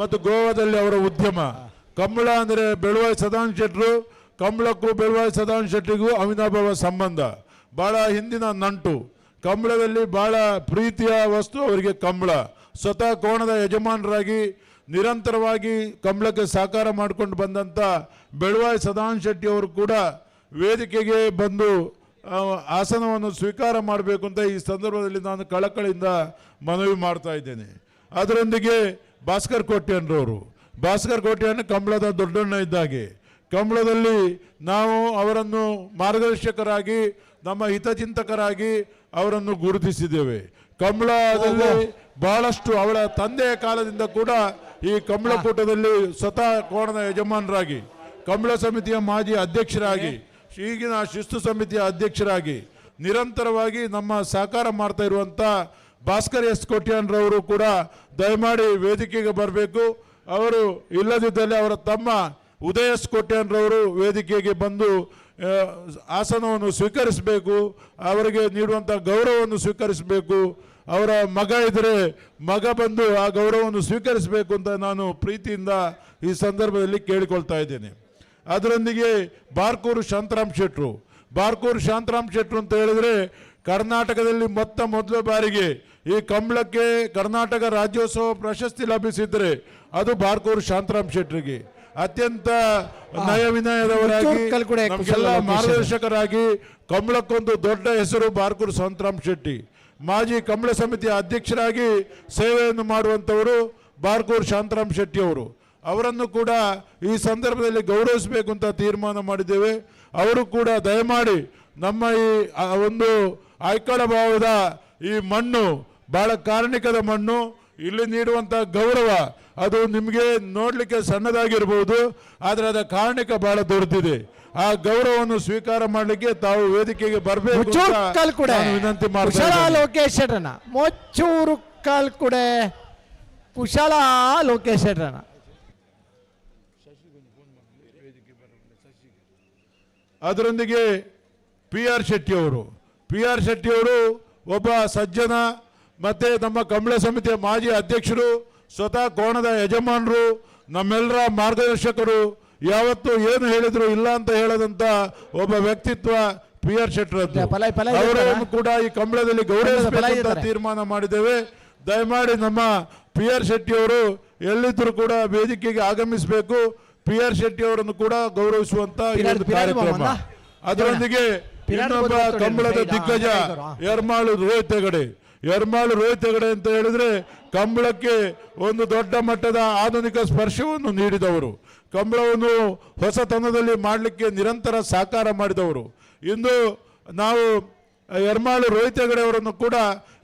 ಮತ್ತು ಗೋವಾದಲ್ಲಿ ಅವರ ಉದ್ಯಮ. ಕಂಬಳ ಅಂದರೆ ಬೆಳುವಾಯ್ ಸದಾನ್ ಶೆಟ್ಟರು, ಕಂಬಳಕ್ಕೂ ಬೆಳುವಾಯ್ ಸದಾನ್ ಶೆಟ್ಟಿಗೂ ಅವಿನಾಭಾವ ಸಂಬಂಧ, ಭಾಳ ಹಿಂದಿನ ನಂಟು. ಕಂಬಳದಲ್ಲಿ ಭಾಳ ಪ್ರೀತಿಯ ವಸ್ತು ಅವರಿಗೆ ಕಂಬಳ. ಸ್ವತಃ ಕೋಣದ ಯಜಮಾನರಾಗಿ ನಿರಂತರವಾಗಿ ಕಂಬಳಕ್ಕೆ ಸಹಕಾರ ಮಾಡಿಕೊಂಡು ಬಂದಂಥ ಬೆಳುವಾಯ್ ಸದಾನ್ ಶೆಟ್ಟಿ ಅವರು ಕೂಡ ವೇದಿಕೆಗೆ ಬಂದು ಆಸನವನ್ನು ಸ್ವೀಕಾರ ಮಾಡಬೇಕು ಅಂತ ಈ ಸಂದರ್ಭದಲ್ಲಿ ನಾನು ಕಳಕಳಿಯಿಂದ ಮನವಿ ಮಾಡ್ತಾ ಇದ್ದೇನೆ. ಅದರೊಂದಿಗೆ ಭಾಸ್ಕರ್ ಕೋಟ್ಯಾನ್ರವರು, ಭಾಸ್ಕರ್ ಕೋಟ್ಯಾನ್ ಕಂಬಳದ ದೊಡ್ಡಣ್ಣ ಇದ್ದಾಗೆ ಕಂಬಳದಲ್ಲಿ ನಾವು ಅವರನ್ನು ಮಾರ್ಗದರ್ಶಕರಾಗಿ, ನಮ್ಮ ಹಿತಚಿಂತಕರಾಗಿ ಅವರನ್ನು ಗುರುತಿಸಿದ್ದೇವೆ. ಕಂಬಳದಲ್ಲಿ ಬಹಳಷ್ಟು ಅವಳ ತಂದೆಯ ಕಾಲದಿಂದ ಕೂಡ ಈ ಕಂಬಳಕೂಟದಲ್ಲಿ ಸ್ವತಃ ಕೋಣದ ಯಜಮಾನರಾಗಿ, ಕಂಬಳ ಸಮಿತಿಯ ಮಾಜಿ ಅಧ್ಯಕ್ಷರಾಗಿ, ಈಗಿನ ಶಿಸ್ತು ಸಮಿತಿಯ ಅಧ್ಯಕ್ಷರಾಗಿ ನಿರಂತರವಾಗಿ ನಮ್ಮ ಸಹಕಾರ ಮಾಡ್ತಾ ಇರುವಂಥ ಭಾಸ್ಕರ್ ಎಸ್ ಕೋಟ್ಯಾನ್ರವರು ಕೂಡ ದಯಮಾಡಿ ವೇದಿಕೆಗೆ ಬರಬೇಕು. ಅವರು ಇಲ್ಲದಿದ್ದಲ್ಲಿ ಅವರ ತಮ್ಮ ಉದಯ ಎಸ್ ಕೋಟ್ಯಾನ್ರವರು ವೇದಿಕೆಗೆ ಬಂದು ಆಸನವನ್ನು ಸ್ವೀಕರಿಸಬೇಕು, ಅವರಿಗೆ ನೀಡುವಂಥ ಗೌರವವನ್ನು ಸ್ವೀಕರಿಸಬೇಕು. ಅವರ ಮಗ ಇದ್ದರೆ ಮಗ ಬಂದು ಆ ಗೌರವವನ್ನು ಸ್ವೀಕರಿಸಬೇಕು ಅಂತ ನಾನು ಪ್ರೀತಿಯಿಂದ ಈ ಸಂದರ್ಭದಲ್ಲಿ ಕೇಳಿಕೊಳ್ತಾ ಇದ್ದೇನೆ. ಅದರೊಂದಿಗೆ ಬಾರ್ಕೂರು ಶಾಂತರಾಮ್ ಶೆಟ್ಟರು, ಬಾರ್ಕೂರು ಶಾಂತರಾಮ್ ಶೆಟ್ಟರು ಅಂತ ಹೇಳಿದರೆ ಕರ್ನಾಟಕದಲ್ಲಿ ಮೊತ್ತ ಮೊದಲ ಬಾರಿಗೆ ಈ ಕಂಬಳಕ್ಕೆ ಕರ್ನಾಟಕ ರಾಜ್ಯೋತ್ಸವ ಪ್ರಶಸ್ತಿ ಲಭಿಸಿದರೆ ಅದು ಬಾರ್ಕೂರು ಶಾಂತರಾಮ್ ಶೆಟ್ಟರಿಗೆ. ಅತ್ಯಂತ ನಯ ವಿನಯದವರಾಗಿ, ನಮಗೆಲ್ಲ ಮಾರ್ಗದರ್ಶಕರಾಗಿ, ಕಂಬಳಕ್ಕೊಂದು ದೊಡ್ಡ ಹೆಸರು ಬಾರ್ಕೂರು ಶಾಂತರಾಮ್ ಶೆಟ್ಟಿ. ಮಾಜಿ ಕಂಬಳ ಸಮಿತಿಯ ಅಧ್ಯಕ್ಷರಾಗಿ ಸೇವೆಯನ್ನು ಮಾಡುವಂಥವರು ಬಾರ್ಕೂರು ಶಾಂತರಾಮ್ ಶೆಟ್ಟಿ ಅವರು. ಅವರನ್ನು ಕೂಡ ಈ ಸಂದರ್ಭದಲ್ಲಿ ಗೌರವಿಸಬೇಕು ಅಂತ ತೀರ್ಮಾನ ಮಾಡಿದ್ದೇವೆ. ಅವರು ಕೂಡ ದಯಮಾಡಿ ನಮ್ಮ ಈ ಒಂದು ಐಕಳ ಭಾವದ ಈ ಮಣ್ಣು ಭಾಳ ಕಾರಣಿಕದ ಮಣ್ಣು, ಇಲ್ಲಿ ನೀಡುವಂಥ ಗೌರವ ಅದು ನಿಮಗೆ ನೋಡಲಿಕ್ಕೆ ಸಣ್ಣದಾಗಿರ್ಬೋದು, ಆದರೆ ಅದರ ಕಾರಣಿಕ ಭಾಳ ದೊಡ್ಡದಿದೆ. ಆ ಗೌರವವನ್ನು ಸ್ವೀಕಾರ ಮಾಡಲಿಕ್ಕೆ ತಾವು ವೇದಿಕೆಗೆ ಬರಬೇಕು ವಿನಂತಿ ಮಾಡ್ತಾರೆ. ಮೊಚ್ಚೂರು ಕಾಲ್ಕುಡೆ ಕುಶಲ ಲೋಕೇಶ್. ಅದರೊಂದಿಗೆ ಪಿ ಆರ್ ಶೆಟ್ಟಿಯವರು, ಪಿ ಆರ್ ಶೆಟ್ಟಿಯವರು ಒಬ್ಬ ಸಜ್ಜನ ಮತ್ತು ನಮ್ಮ ಕಂಬಳ ಸಮಿತಿಯ ಮಾಜಿ ಅಧ್ಯಕ್ಷರು, ಸ್ವತಃ ಕೋಣದ ಯಜಮಾನರು, ನಮ್ಮೆಲ್ಲರ ಮಾರ್ಗದರ್ಶಕರು, ಯಾವತ್ತೂ ಏನು ಹೇಳಿದ್ರು ಇಲ್ಲ ಅಂತ ಹೇಳದಂತ ಒಬ್ಬ ವ್ಯಕ್ತಿತ್ವ ಪಿ ಆರ್ ಶೆಟ್ಟರದ್ದು. ಅವರನ್ನು ಕೂಡ ಈ ಕಂಬಳದಲ್ಲಿ ಗೌರವಿಸಬೇಕು ಅಂತ ತೀರ್ಮಾನ ಮಾಡಿದ್ದೇವೆ. ದಯಮಾಡಿ ನಮ್ಮ ಪಿ ಆರ್ ಶೆಟ್ಟಿಯವರು ಎಲ್ಲಿದ್ದರೂ ಕೂಡ ವೇದಿಕೆಗೆ ಆಗಮಿಸಬೇಕು. ಪಿ ಆರ್ ಶೆಟ್ಟಿ ಅವರನ್ನು ಕೂಡ ಗೌರವಿಸುವಂತ ಈ ಒಂದು ಕಾರ್ಯಕ್ರಮ. ಅದರೊಂದಿಗೆ ಇನ್ನೊಬ್ಬ ಕಂಬಳದ ದಿಗ್ಗಜ ಎರ್ಮಾಳು ರೋಹಿತ್ ಹೆಗಡೆ. ಎರ್ಮಾಳು ರೋಹಿತ್ ಹೆಗಡೆ ಅಂತ ಹೇಳಿದ್ರೆ ಕಂಬಳಕ್ಕೆ ಒಂದು ದೊಡ್ಡ ಮಟ್ಟದ ಆಧುನಿಕ ಸ್ಪರ್ಶವನ್ನು ನೀಡಿದವರು, ಕಂಬಳವನ್ನು ಹೊಸತನದಲ್ಲಿ ಮಾಡಲಿಕ್ಕೆ ನಿರಂತರ ಸಹಕಾರ ಮಾಡಿದವರು. ಇಂದು ನಾವು ಎರ್ಮಾಳು ರೋಹಿತ್ ಹೆಗಡೆ ಅವರನ್ನು ಕೂಡ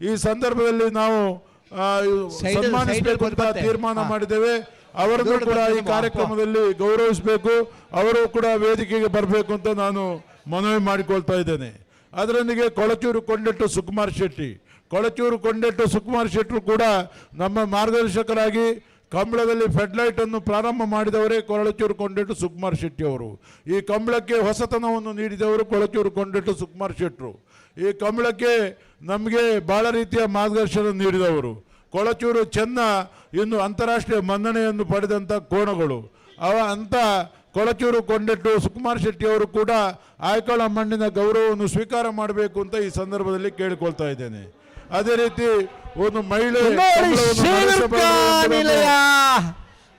ಈ ಸಂದರ್ಭದಲ್ಲಿ ನಾವು ಸನ್ಮಾನಿಸಬೇಕು ಅಂತ ತೀರ್ಮಾನ ಮಾಡಿದ್ದೇವೆ. ಅವರನ್ನು ಕೂಡ ಈ ಕಾರ್ಯಕ್ರಮದಲ್ಲಿ ಗೌರವಿಸಬೇಕು, ಅವರು ಕೂಡ ವೇದಿಕೆಗೆ ಬರಬೇಕು ಅಂತ ನಾನು ಮನವಿ ಮಾಡಿಕೊಳ್ತಾ ಇದ್ದೇನೆ. ಅದರೊಂದಿಗೆ ಕೊಳಚೂರು ಕೊಂಡೆಟ್ಟು ಸುಕುಮಾರ್ ಶೆಟ್ಟಿ, ಕೊಳಚೂರು ಕೊಂಡೆಟ್ಟು ಸುಕುಮಾರ್ ಶೆಟ್ಟರು ಕೂಡ ನಮ್ಮ ಮಾರ್ಗದರ್ಶಕರಾಗಿ ಕಂಬಳದಲ್ಲಿ ಫೆಡ್ಲೈಟನ್ನು ಪ್ರಾರಂಭ ಮಾಡಿದವರೇ ಕೊಳಚೂರು ಕೊಂಡೆಟ್ಟು ಸುಕುಮಾರ್ ಶೆಟ್ಟಿ ಅವರು. ಈ ಕಂಬಳಕ್ಕೆ ಹೊಸತನವನ್ನು ನೀಡಿದವರು ಕೊಳಚೂರು ಕೊಂಡೆಟ್ಟು ಸುಕುಮಾರ್ ಶೆಟ್ಟರು. ಈ ಕಂಬಳಕ್ಕೆ ನಮಗೆ ಭಾಳ ರೀತಿಯ ಮಾರ್ಗದರ್ಶನ ನೀಡಿದವರು. ಕೊಳಚೂರು ಚೆನ್ನ ಇನ್ನು ಅಂತಾರಾಷ್ಟ್ರೀಯ ಮನ್ನಣೆಯನ್ನು ಪಡೆದಂಥ ಕೋಣಗಳು ಅವ ಅಂಥ ಕೊಳಚೂರು ಕೊಂಡೆಟ್ಟು ಸುಕುಮಾರ್ ಶೆಟ್ಟಿಯವರು ಕೂಡ ಆಯ್ಕಳ ಮಣ್ಣಿನ ಗೌರವವನ್ನು ಸ್ವೀಕಾರ ಮಾಡಬೇಕು ಅಂತ ಈ ಸಂದರ್ಭದಲ್ಲಿ ಕೇಳಿಕೊಳ್ತಾ ಇದ್ದೇನೆ. ಅದೇ ರೀತಿ ಒಂದು ಮಹಿಳೆ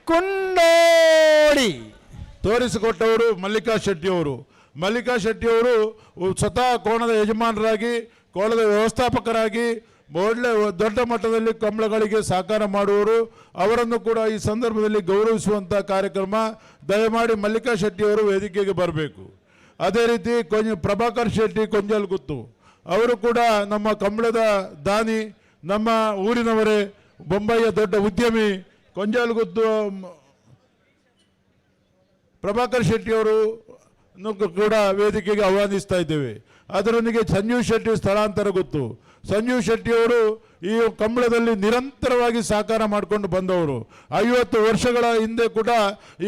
ಕೊಂಡೋಡಿ ತೋರಿಸಿಕೊಟ್ಟವರು ಮಲ್ಲಿಕಾ ಶೆಟ್ಟಿಯವರು. ಮಲ್ಲಿಕಾ ಶೆಟ್ಟಿಯವರು ಸ್ವತಃ ಕೋಣದ ಯಜಮಾನರಾಗಿ, ಕೋಣದ ವ್ಯವಸ್ಥಾಪಕರಾಗಿ, ಒಳ್ಳೆ ದೊಡ್ಡ ಮಟ್ಟದಲ್ಲಿ ಕಂಬಳಗಳಿಗೆ ಸಹಕಾರ ಮಾಡುವವರು. ಅವರನ್ನು ಕೂಡ ಈ ಸಂದರ್ಭದಲ್ಲಿ ಗೌರವಿಸುವಂಥ ಕಾರ್ಯಕ್ರಮ. ದಯಮಾಡಿ ಮಲ್ಲಿಕಾ ಶೆಟ್ಟಿಯವರು ವೇದಿಕೆಗೆ ಬರಬೇಕು. ಅದೇ ರೀತಿ ಪ್ರಭಾಕರ್ ಶೆಟ್ಟಿ ಕೊಂಜಲ್ಗುತ್ತು ಅವರು ಕೂಡ ನಮ್ಮ ಕಂಬಳದ ದಾನಿ, ನಮ್ಮ ಊರಿನವರೇ, ಬೊಂಬೈಯ ದೊಡ್ಡ ಉದ್ಯಮಿ ಕೊಂಜಲ್ಗುತ್ತು ಪ್ರಭಾಕರ್ ಶೆಟ್ಟಿಯವರು ಕೂಡ ವೇದಿಕೆಗೆ ಆಹ್ವಾನಿಸ್ತಾ ಇದ್ದೇವೆ. ಅದರೊಂದಿಗೆ ಸಂಜೀವ್ ಶೆಟ್ಟಿ ಸ್ಥಳಾಂತರ ಗೊತ್ತು. ಸಂಜೀವ್ ಶೆಟ್ಟಿಯವರು ಈ ಕಂಬಳದಲ್ಲಿ ನಿರಂತರವಾಗಿ ಸಹಕಾರ ಮಾಡಿಕೊಂಡು ಬಂದವರು. 50 ವರ್ಷಗಳ ಹಿಂದೆ ಕೂಡ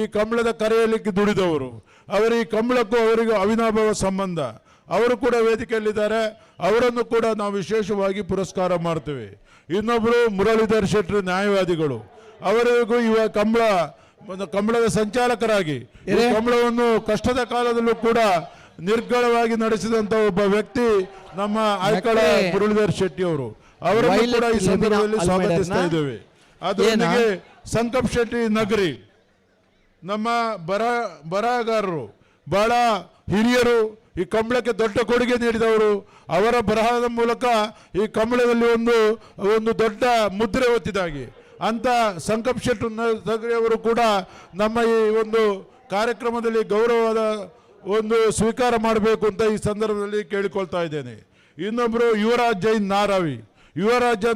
ಈ ಕಂಬಳದ ಕರೆಯಲಿಕ್ಕೆ ದುಡಿದವರು. ಅವರು ಈ ಕಂಬಳಕ್ಕೂ ಅವರಿಗೂ ಅವಿನಾಭಾವ ಸಂಬಂಧ. ಅವರು ಕೂಡ ವೇದಿಕೆಯಲ್ಲಿದ್ದಾರೆ. ಅವರನ್ನು ಕೂಡ ನಾವು ವಿಶೇಷವಾಗಿ ಪುರಸ್ಕಾರ ಮಾಡ್ತೇವೆ. ಇನ್ನೊಬ್ಬರು ಮುರಳೀಧರ್ ಶೆಟ್ಟರು ನ್ಯಾಯವಾದಿಗಳು. ಅವರಿಗೂ ಇವ ಕಂಬಳದ ಸಂಚಾಲಕರಾಗಿ ಈ ಕಂಬಳವನ್ನು ಕಷ್ಟದ ಕಾಲದಲ್ಲೂ ಕೂಡ ನಿರ್ಗಳವಾಗಿ ನಡೆಸಿದಂಥ ಒಬ್ಬ ವ್ಯಕ್ತಿ ನಮ್ಮ ಐಕಳ ಮುರಳೀಧರ್ ಶೆಟ್ಟಿ ಅವರು. ಅವರನ್ನು ಕೂಡ ಈ ಸಂದರ್ಭದಲ್ಲಿ ಸ್ವಾಗತಿಸ್ತಾ ಇದ್ದೇವೆ. ಅದರೊಂದಿಗೆ ಸಂಕಪ್ ಶೆಟ್ಟಿ ನಗರಿ, ನಮ್ಮ ಬರಹಗಾರರು, ಬಹಳ ಹಿರಿಯರು, ಈ ಕಂಬಳಕ್ಕೆ ದೊಡ್ಡ ಕೊಡುಗೆ ನೀಡಿದವರು. ಅವರ ಬರಹದ ಮೂಲಕ ಈ ಕಂಬಳದಲ್ಲಿ ಒಂದು ದೊಡ್ಡ ಮುದ್ರೆ ಒತ್ತಿದಾಗಿ ಅಂತ ಸಂಕಪ್ ಶೆಟ್ಟಿ ನಗರಿ ಅವರು ಕೂಡ ನಮ್ಮ ಈ ಒಂದು ಕಾರ್ಯಕ್ರಮದಲ್ಲಿ ಗೌರವದ ಒಂದು ಸ್ವೀಕಾರ ಮಾಡಬೇಕು ಅಂತ ಈ ಸಂದರ್ಭದಲ್ಲಿ ಕೇಳಿಕೊಳ್ತಾ ಇದ್ದೇನೆ. ಇನ್ನೊಬ್ಬರು ಯುವರಾಜ್ ಜೈನ್ ನಾರಾವಿ. ಯುವರಾಜ್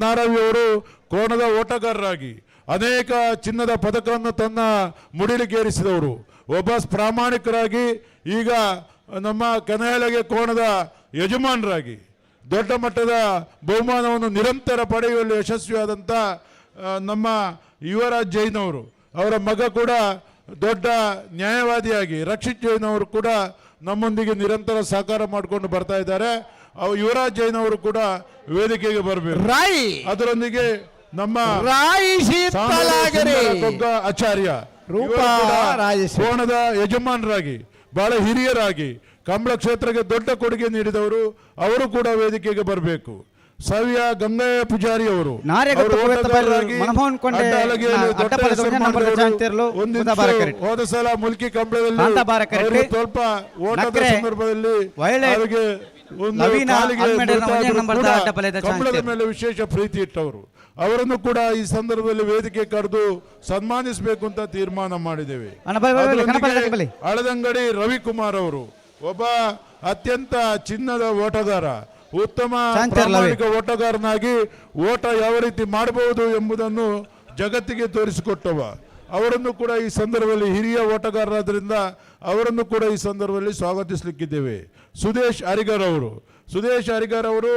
ನಾರಾವಿ ಅವರು ಕೋಣದ ಓಟಗಾರರಾಗಿ ಅನೇಕ ಚಿನ್ನದ ಪದಕವನ್ನು ತನ್ನ ಮುಡಿಲಿಗೇರಿಸಿದವರು. ಒಬ್ಬ ಪ್ರಾಮಾಣಿಕರಾಗಿ ಈಗ ನಮ್ಮ ಕೆನಹಲಗೆ ಕೋಣದ ಯಜಮಾನರಾಗಿ ದೊಡ್ಡ ಮಟ್ಟದ ಬಹುಮಾನವನ್ನು ನಿರಂತರ ಪಡೆಯುವಲ್ಲಿ ಯಶಸ್ವಿಯಾದಂಥ ನಮ್ಮ ಯುವರಾಜ್ ಜೈನ್ ಅವರು. ಅವರ ಮಗ ಕೂಡ ದೊಡ್ಡ ನ್ಯಾಯವಾದಿಯಾಗಿ ರಕ್ಷಿತ್ ಜೈನ್ ಅವರು ಕೂಡ ನಮ್ಮೊಂದಿಗೆ ನಿರಂತರ ಸಹಕಾರ ಮಾಡಿಕೊಂಡು ಬರ್ತಾ ಇದ್ದಾರೆ. ಯುವರಾಜ್ ಜೈನ್ ಅವರು ಕೂಡ ವೇದಿಕೆಗೆ ಬರಬೇಕು. ರಾಯ್ ಅದರೊಂದಿಗೆ ನಮ್ಮ ರಾಯ್ ಆಚಾರ್ಯ ಕೋಣದ ಯಜಮಾನರಾಗಿ ಬಹಳ ಹಿರಿಯರಾಗಿ ಕಂಬಳ ಕ್ಷೇತ್ರಕ್ಕೆ ದೊಡ್ಡ ಕೊಡುಗೆ ನೀಡಿದವರು, ಅವರು ಕೂಡ ವೇದಿಕೆಗೆ ಬರಬೇಕು. ಸವ್ಯ ಗಂಗಯ್ಯ ಪೂಜಾರಿ ಅವರು ಹೋದ ಸಲ ಮುಲ್ಕಿ ಕಂಬಳದಲ್ಲಿ ಸ್ವಲ್ಪ ಓಟದ ಸಂದರ್ಭದಲ್ಲಿ ಅವರಿಗೆ ಒಂದು ಕಂಬಳದ ಮೇಲೆ ವಿಶೇಷ ಪ್ರೀತಿ ಇಟ್ಟವರು. ಅವರನ್ನು ಕೂಡ ಈ ಸಂದರ್ಭದಲ್ಲಿ ವೇದಿಕೆ ಕರೆದು ಸನ್ಮಾನಿಸಬೇಕು ಅಂತ ತೀರ್ಮಾನ ಮಾಡಿದ್ದೇವೆ. ಹಳದಂಗಡಿ ರವಿಕುಮಾರ್ ಅವರು ಒಬ್ಬ ಅತ್ಯಂತ ಚಿನ್ನದ ಓಟಗಾರ, ಉತ್ತಮ ಪ್ರಾಮಾಣಿಕ ಓಟಗಾರನಾಗಿ ಓಟ ಯಾವ ರೀತಿ ಮಾಡಬಹುದು ಎಂಬುದನ್ನು ಜಗತ್ತಿಗೆ ತೋರಿಸಿಕೊಟ್ಟವ. ಅವರನ್ನು ಕೂಡ ಈ ಸಂದರ್ಭದಲ್ಲಿ ಹಿರಿಯ ಓಟಗಾರರಾದ್ರಿಂದ ಅವರನ್ನು ಕೂಡ ಈ ಸಂದರ್ಭದಲ್ಲಿ ಸ್ವಾಗತಿಸಲಿಕ್ಕಿದ್ದೇವೆ. ಸುದೇಶ್ ಅರಿಗರ್ ಅವರು, ಸುದೇಶ್ ಅರಿಗರ್ ಅವರು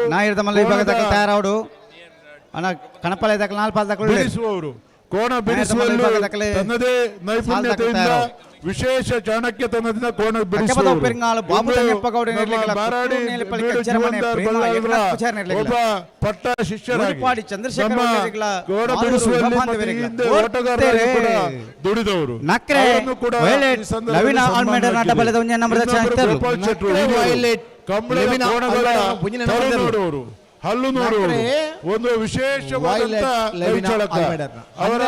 ಬಿಡಿಸುವವರು, ಕೋಣ ಬಿಡಿಸುವಲ್ಲಿ ತನ್ನದೇ ನೈಪುಣ್ಯತೆಯಿಂದ ವಿಶೇಷ ಚಾಣಕ್ಯತನದಿಂದ ಕೋಣ ಬಿಡಿಸುವವರು. ಒಬ್ಬ ಪಟ್ಟ ಶಿಷ್ಯರಾಗಿ ಕೋಣ ಬಿಡಿಸುವಲ್ಲಿ ಹಿಂದೆ ಓಟಗಾರರಾಗಿ ಕೂಡ ದುಡಿದವರು. ಕೂಡ ಗೋಪಾಲ್ ಶೆಟ್ಟರು ಕಂಬಳದ ಕೋಣಗಳ ನೋಡುವವರು, ಹಲ್ಲು ನೋಡುವರು, ಒಂದು ವಿಶೇಷವಾದಂತ ಕೈಚಳಕ. ಅವರ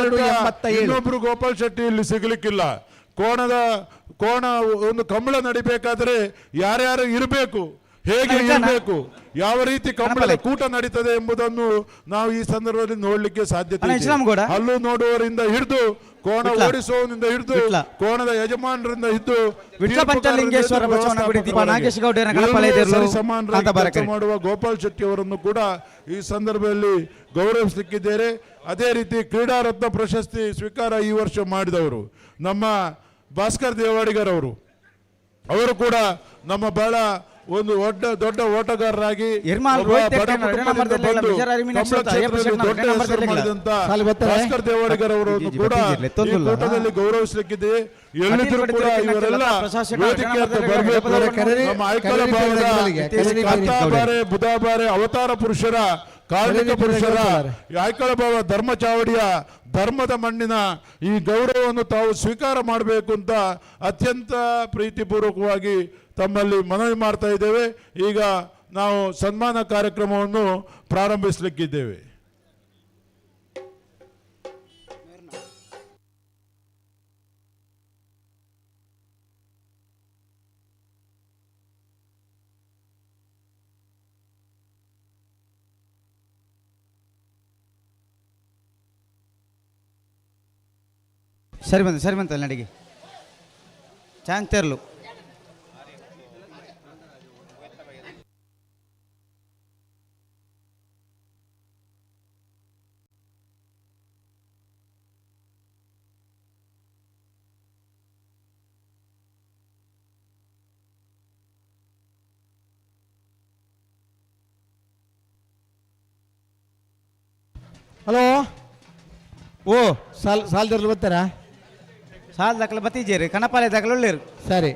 ಇನ್ನೊಬ್ರು ಗೋಪಾಲ್ ಶೆಟ್ಟಿ ಇಲ್ಲಿ ಸಿಗಲಿಕ್ಕಿಲ್ಲ. ಕೋಣ ಒಂದು ಕಂಬಳ ನಡಿಬೇಕಾದ್ರೆ ಯಾರ್ಯಾರು ಇರಬೇಕು, ಹೇಗೆ ಇರಬೇಕು, ಯಾವ ರೀತಿ ಕಂಬಳದ ಕೂಟ ನಡೀತದೆ ಎಂಬುದನ್ನು ನಾವು ಈ ಸಂದರ್ಭದಲ್ಲಿ ನೋಡ್ಲಿಕ್ಕೆ ಸಾಧ್ಯತೆ ಇದೆ. ಹಲ್ಲು ನೋಡುವವರಿಂದ ಹಿಡಿದು ಕೋಣ ಓಡಿಸುವವನಿಂದ ಹಿಡಿದು ಕೋಣದ ಯಜಮಾನರಿಂದ ಹಿಡಿದು ಸಮಾನರಾಗಿ ಮಾಡುವ ಗೋಪಾಲ್ ಶೆಟ್ಟಿ ಅವರನ್ನು ಕೂಡ ಈ ಸಂದರ್ಭದಲ್ಲಿ ಗೌರವಿಸಲಿಕ್ಕಿದ್ದಾರೆ. ಅದೇ ರೀತಿ ಕ್ರೀಡಾ ರತ್ನ ಪ್ರಶಸ್ತಿ ಸ್ವೀಕಾರ ಈ ವರ್ಷ ಮಾಡಿದವರು ನಮ್ಮ ಭಾಸ್ಕರ್ ದೇವಾಡಿಗರ್ ಅವರು, ಅವರು ಕೂಡ ನಮ್ಮ ಬಹಳ ಒಂದು ದೊಡ್ಡ ಓಟಗಾರರಾಗಿ ದೊಡ್ಡ ಮಾಡಿದಂತ ಭಾಸ್ಕರ್ ದೇವಾಡಿಗರ್ ಅವರನ್ನು ಕೂಡ ಈ ಕೂಟದಲ್ಲಿ ಗೌರವಿಸಲಿಕ್ಕಿದೆ. ಎಲ್ಲಿದ್ದರೂ ಕೂಡ ಇವರೆಲ್ಲ ವೇದಿಕೆ ಬರಬೇಕು. ನಮ್ಮ ಐಕಳ ಭಾಗದ ಕಾಂತಾಬಾರೆ ಬುಧಾಬಾರೆ ಅವತಾರ ಪುರುಷರ, ಕಾರ್ಮಿಕ ಪುರುಷರ, ಐಕಳ ಭಾವ ಧರ್ಮ ಚಾವಡಿಯ ಧರ್ಮದ ಮಣ್ಣಿನ ಈ ಗೌರವವನ್ನು ತಾವು ಸ್ವೀಕಾರ ಮಾಡಬೇಕು ಅಂತ ಅತ್ಯಂತ ಪ್ರೀತಿಪೂರ್ವಕವಾಗಿ ತಮ್ಮಲ್ಲಿ ಮನವಿ ಮಾಡ್ತಾ ಇದ್ದೇವೆ. ಈಗ ನಾವು ಸನ್ಮಾನ ಕಾರ್ಯಕ್ರಮವನ್ನು ಪ್ರಾರಂಭಿಸಲಿಕ್ಕಿದ್ದೇವೆ. ಸರಿ ಬಂತು, ಸರಿ ಬಂತಲ್ಲ ನಡಿಗೆ ಚಾನ್ಸ್ ತೇರ್ಲು. ಹಲೋ ಓ ಸಾಲ್ ಸಾಲ್ದಿರ್ಲು ಬರ್ತಾರಾ? ಸಾಲ್ ದಾಖಲೆ ಬತ್ತೀಜೇರಿ ಕಣಪಾಲೆ ದಾಖಲೆ ಒಳ್ಳೇರು. ಸರಿ.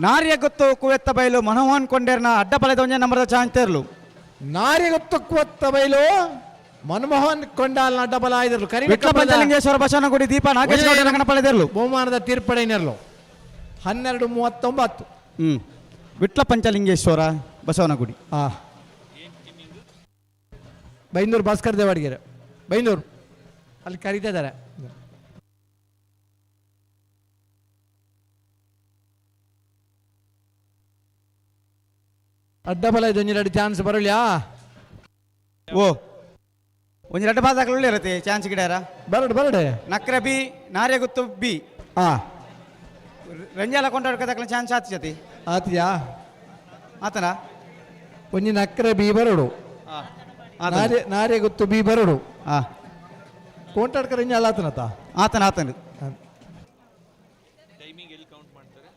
ನಾರ್ಯ ಗೊತ್ತು ಕುವೆತ್ತ ಬೈಲು ಮನಮೋಹನ್ ಕೊಂಡೇರ್ನ ಅಡ್ಡ ಪಲೆದ ಒಂಜೆ ನಂಬರದ ಚಾಂತೇರ್ಲು. ನಾರ್ಯ ಗೊತ್ತು ಕುವೆತ್ತ ಬೈಲು ಮನಮೋಹನ್ ಕೊಂಡಾಲ್ನ ಅಡ್ಡ ಬಲ ಆಯ್ದಿರ್ಲು. ಕರಿ ವಿಟ್ಲ ಪಂಚಲಿಂಗೇಶ್ವರ ಬಸವನಗುಡಿ ದೀಪ ನಾಗೇಶ್ ಗೌಡರ ಗಣಪಲೆದೇರ್ಲು. ಬಹುಮಾನದ ತೀರ್ಪಡೆಯರ್ಲು 12:39. ವಿಟ್ಲ ಪಂಚಲಿಂಗೇಶ್ವರ ಬಸವನಗುಡಿ. ಬೈಂದೂರು ಭಾಸ್ಕರ್ ದೇವಾಡಿಗೆರೆ, ಬೈಂದೂರು ಅಲ್ಲಿ ಕರೀತಾ ಇದ್ದಾರೆ. ಅಡ್ಡ ಬಲ ಇದು ಒಂಜಿ ಎರಡು ಚಾನ್ಸ್ ಬರಲಿಯಾ? ಓ ಒಂಜಿ ಎರಡು ಬಾದಾಕಲು ಒಳ್ಳೆ ಇರುತ್ತೆ ಚಾನ್ಸ್ ಗಿಡಾರ. ಬರಡು ಬರಡೆ. ನಕ್ರೆ ಬಿ ನಾರ್ಯ ಗುತ್ತು ಬಿ. ರಂಜಾಲ ಕೊಂಡಾಡ್ಕೋದಕ್ಕಲ ಚಾನ್ಸ್ ಆತು ಜತಿ. ಆತಿಯಾ? ಆತನ? ಒಂಜಿ ನಕ್ರೆ ಬಿ ಬರಡು. ನಾರ್ಯ ಗುತ್ತು ಬಿ ಬರಡು. ಕೊಂಟಾಡ್ಕ ರಂಜಾಲ ಆತನತ? ಆತನ ಆತನ. ಟೈಮಿಂಗ್ ಎಲ್ಲಿ ಕೌಂಟ್ ಮಾಡ್ತಾರೆ?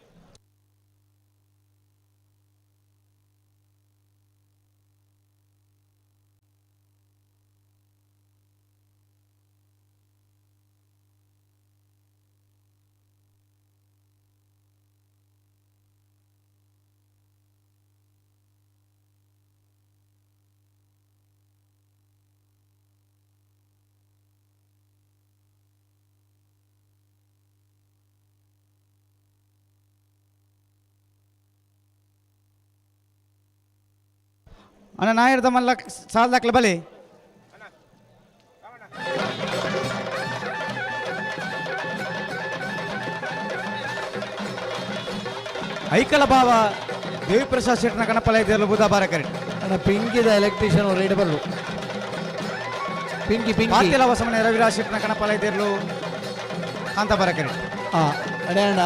ಅಣ್ಣ ನಾಯರ್ದ ಮಲ್ಲ ಸಾಲ ದಾಖಲೆ ಬಲಿ. ಐಕಲ ಭಾವ ದೇವಿಪ್ರಸಾದ್ ಶೆಟ್ಟನ ಗಣಪಲ ಇದೆಯಲ್ಲ ಬುಧ ಬಾರಕರಿ. ಅಣ್ಣ ಪಿಂಕಿದ ಎಲೆಕ್ಟ್ರಿಷಿಯನ್ ಅವರು ರೇಟ್ ಬರಲು. ಪಿಂಕಿ ಪಿಂಕಿ. ಪಾತಿಲ ವಸಮನೆ ರವಿರಾಜ್ ಶೆಟ್ಟನ ಗಣಪಲ ಇದೆಯಲ್ಲ ಅಂತ ಬಾರಕರಿ. ಅಡೆ ಅಣ್ಣ.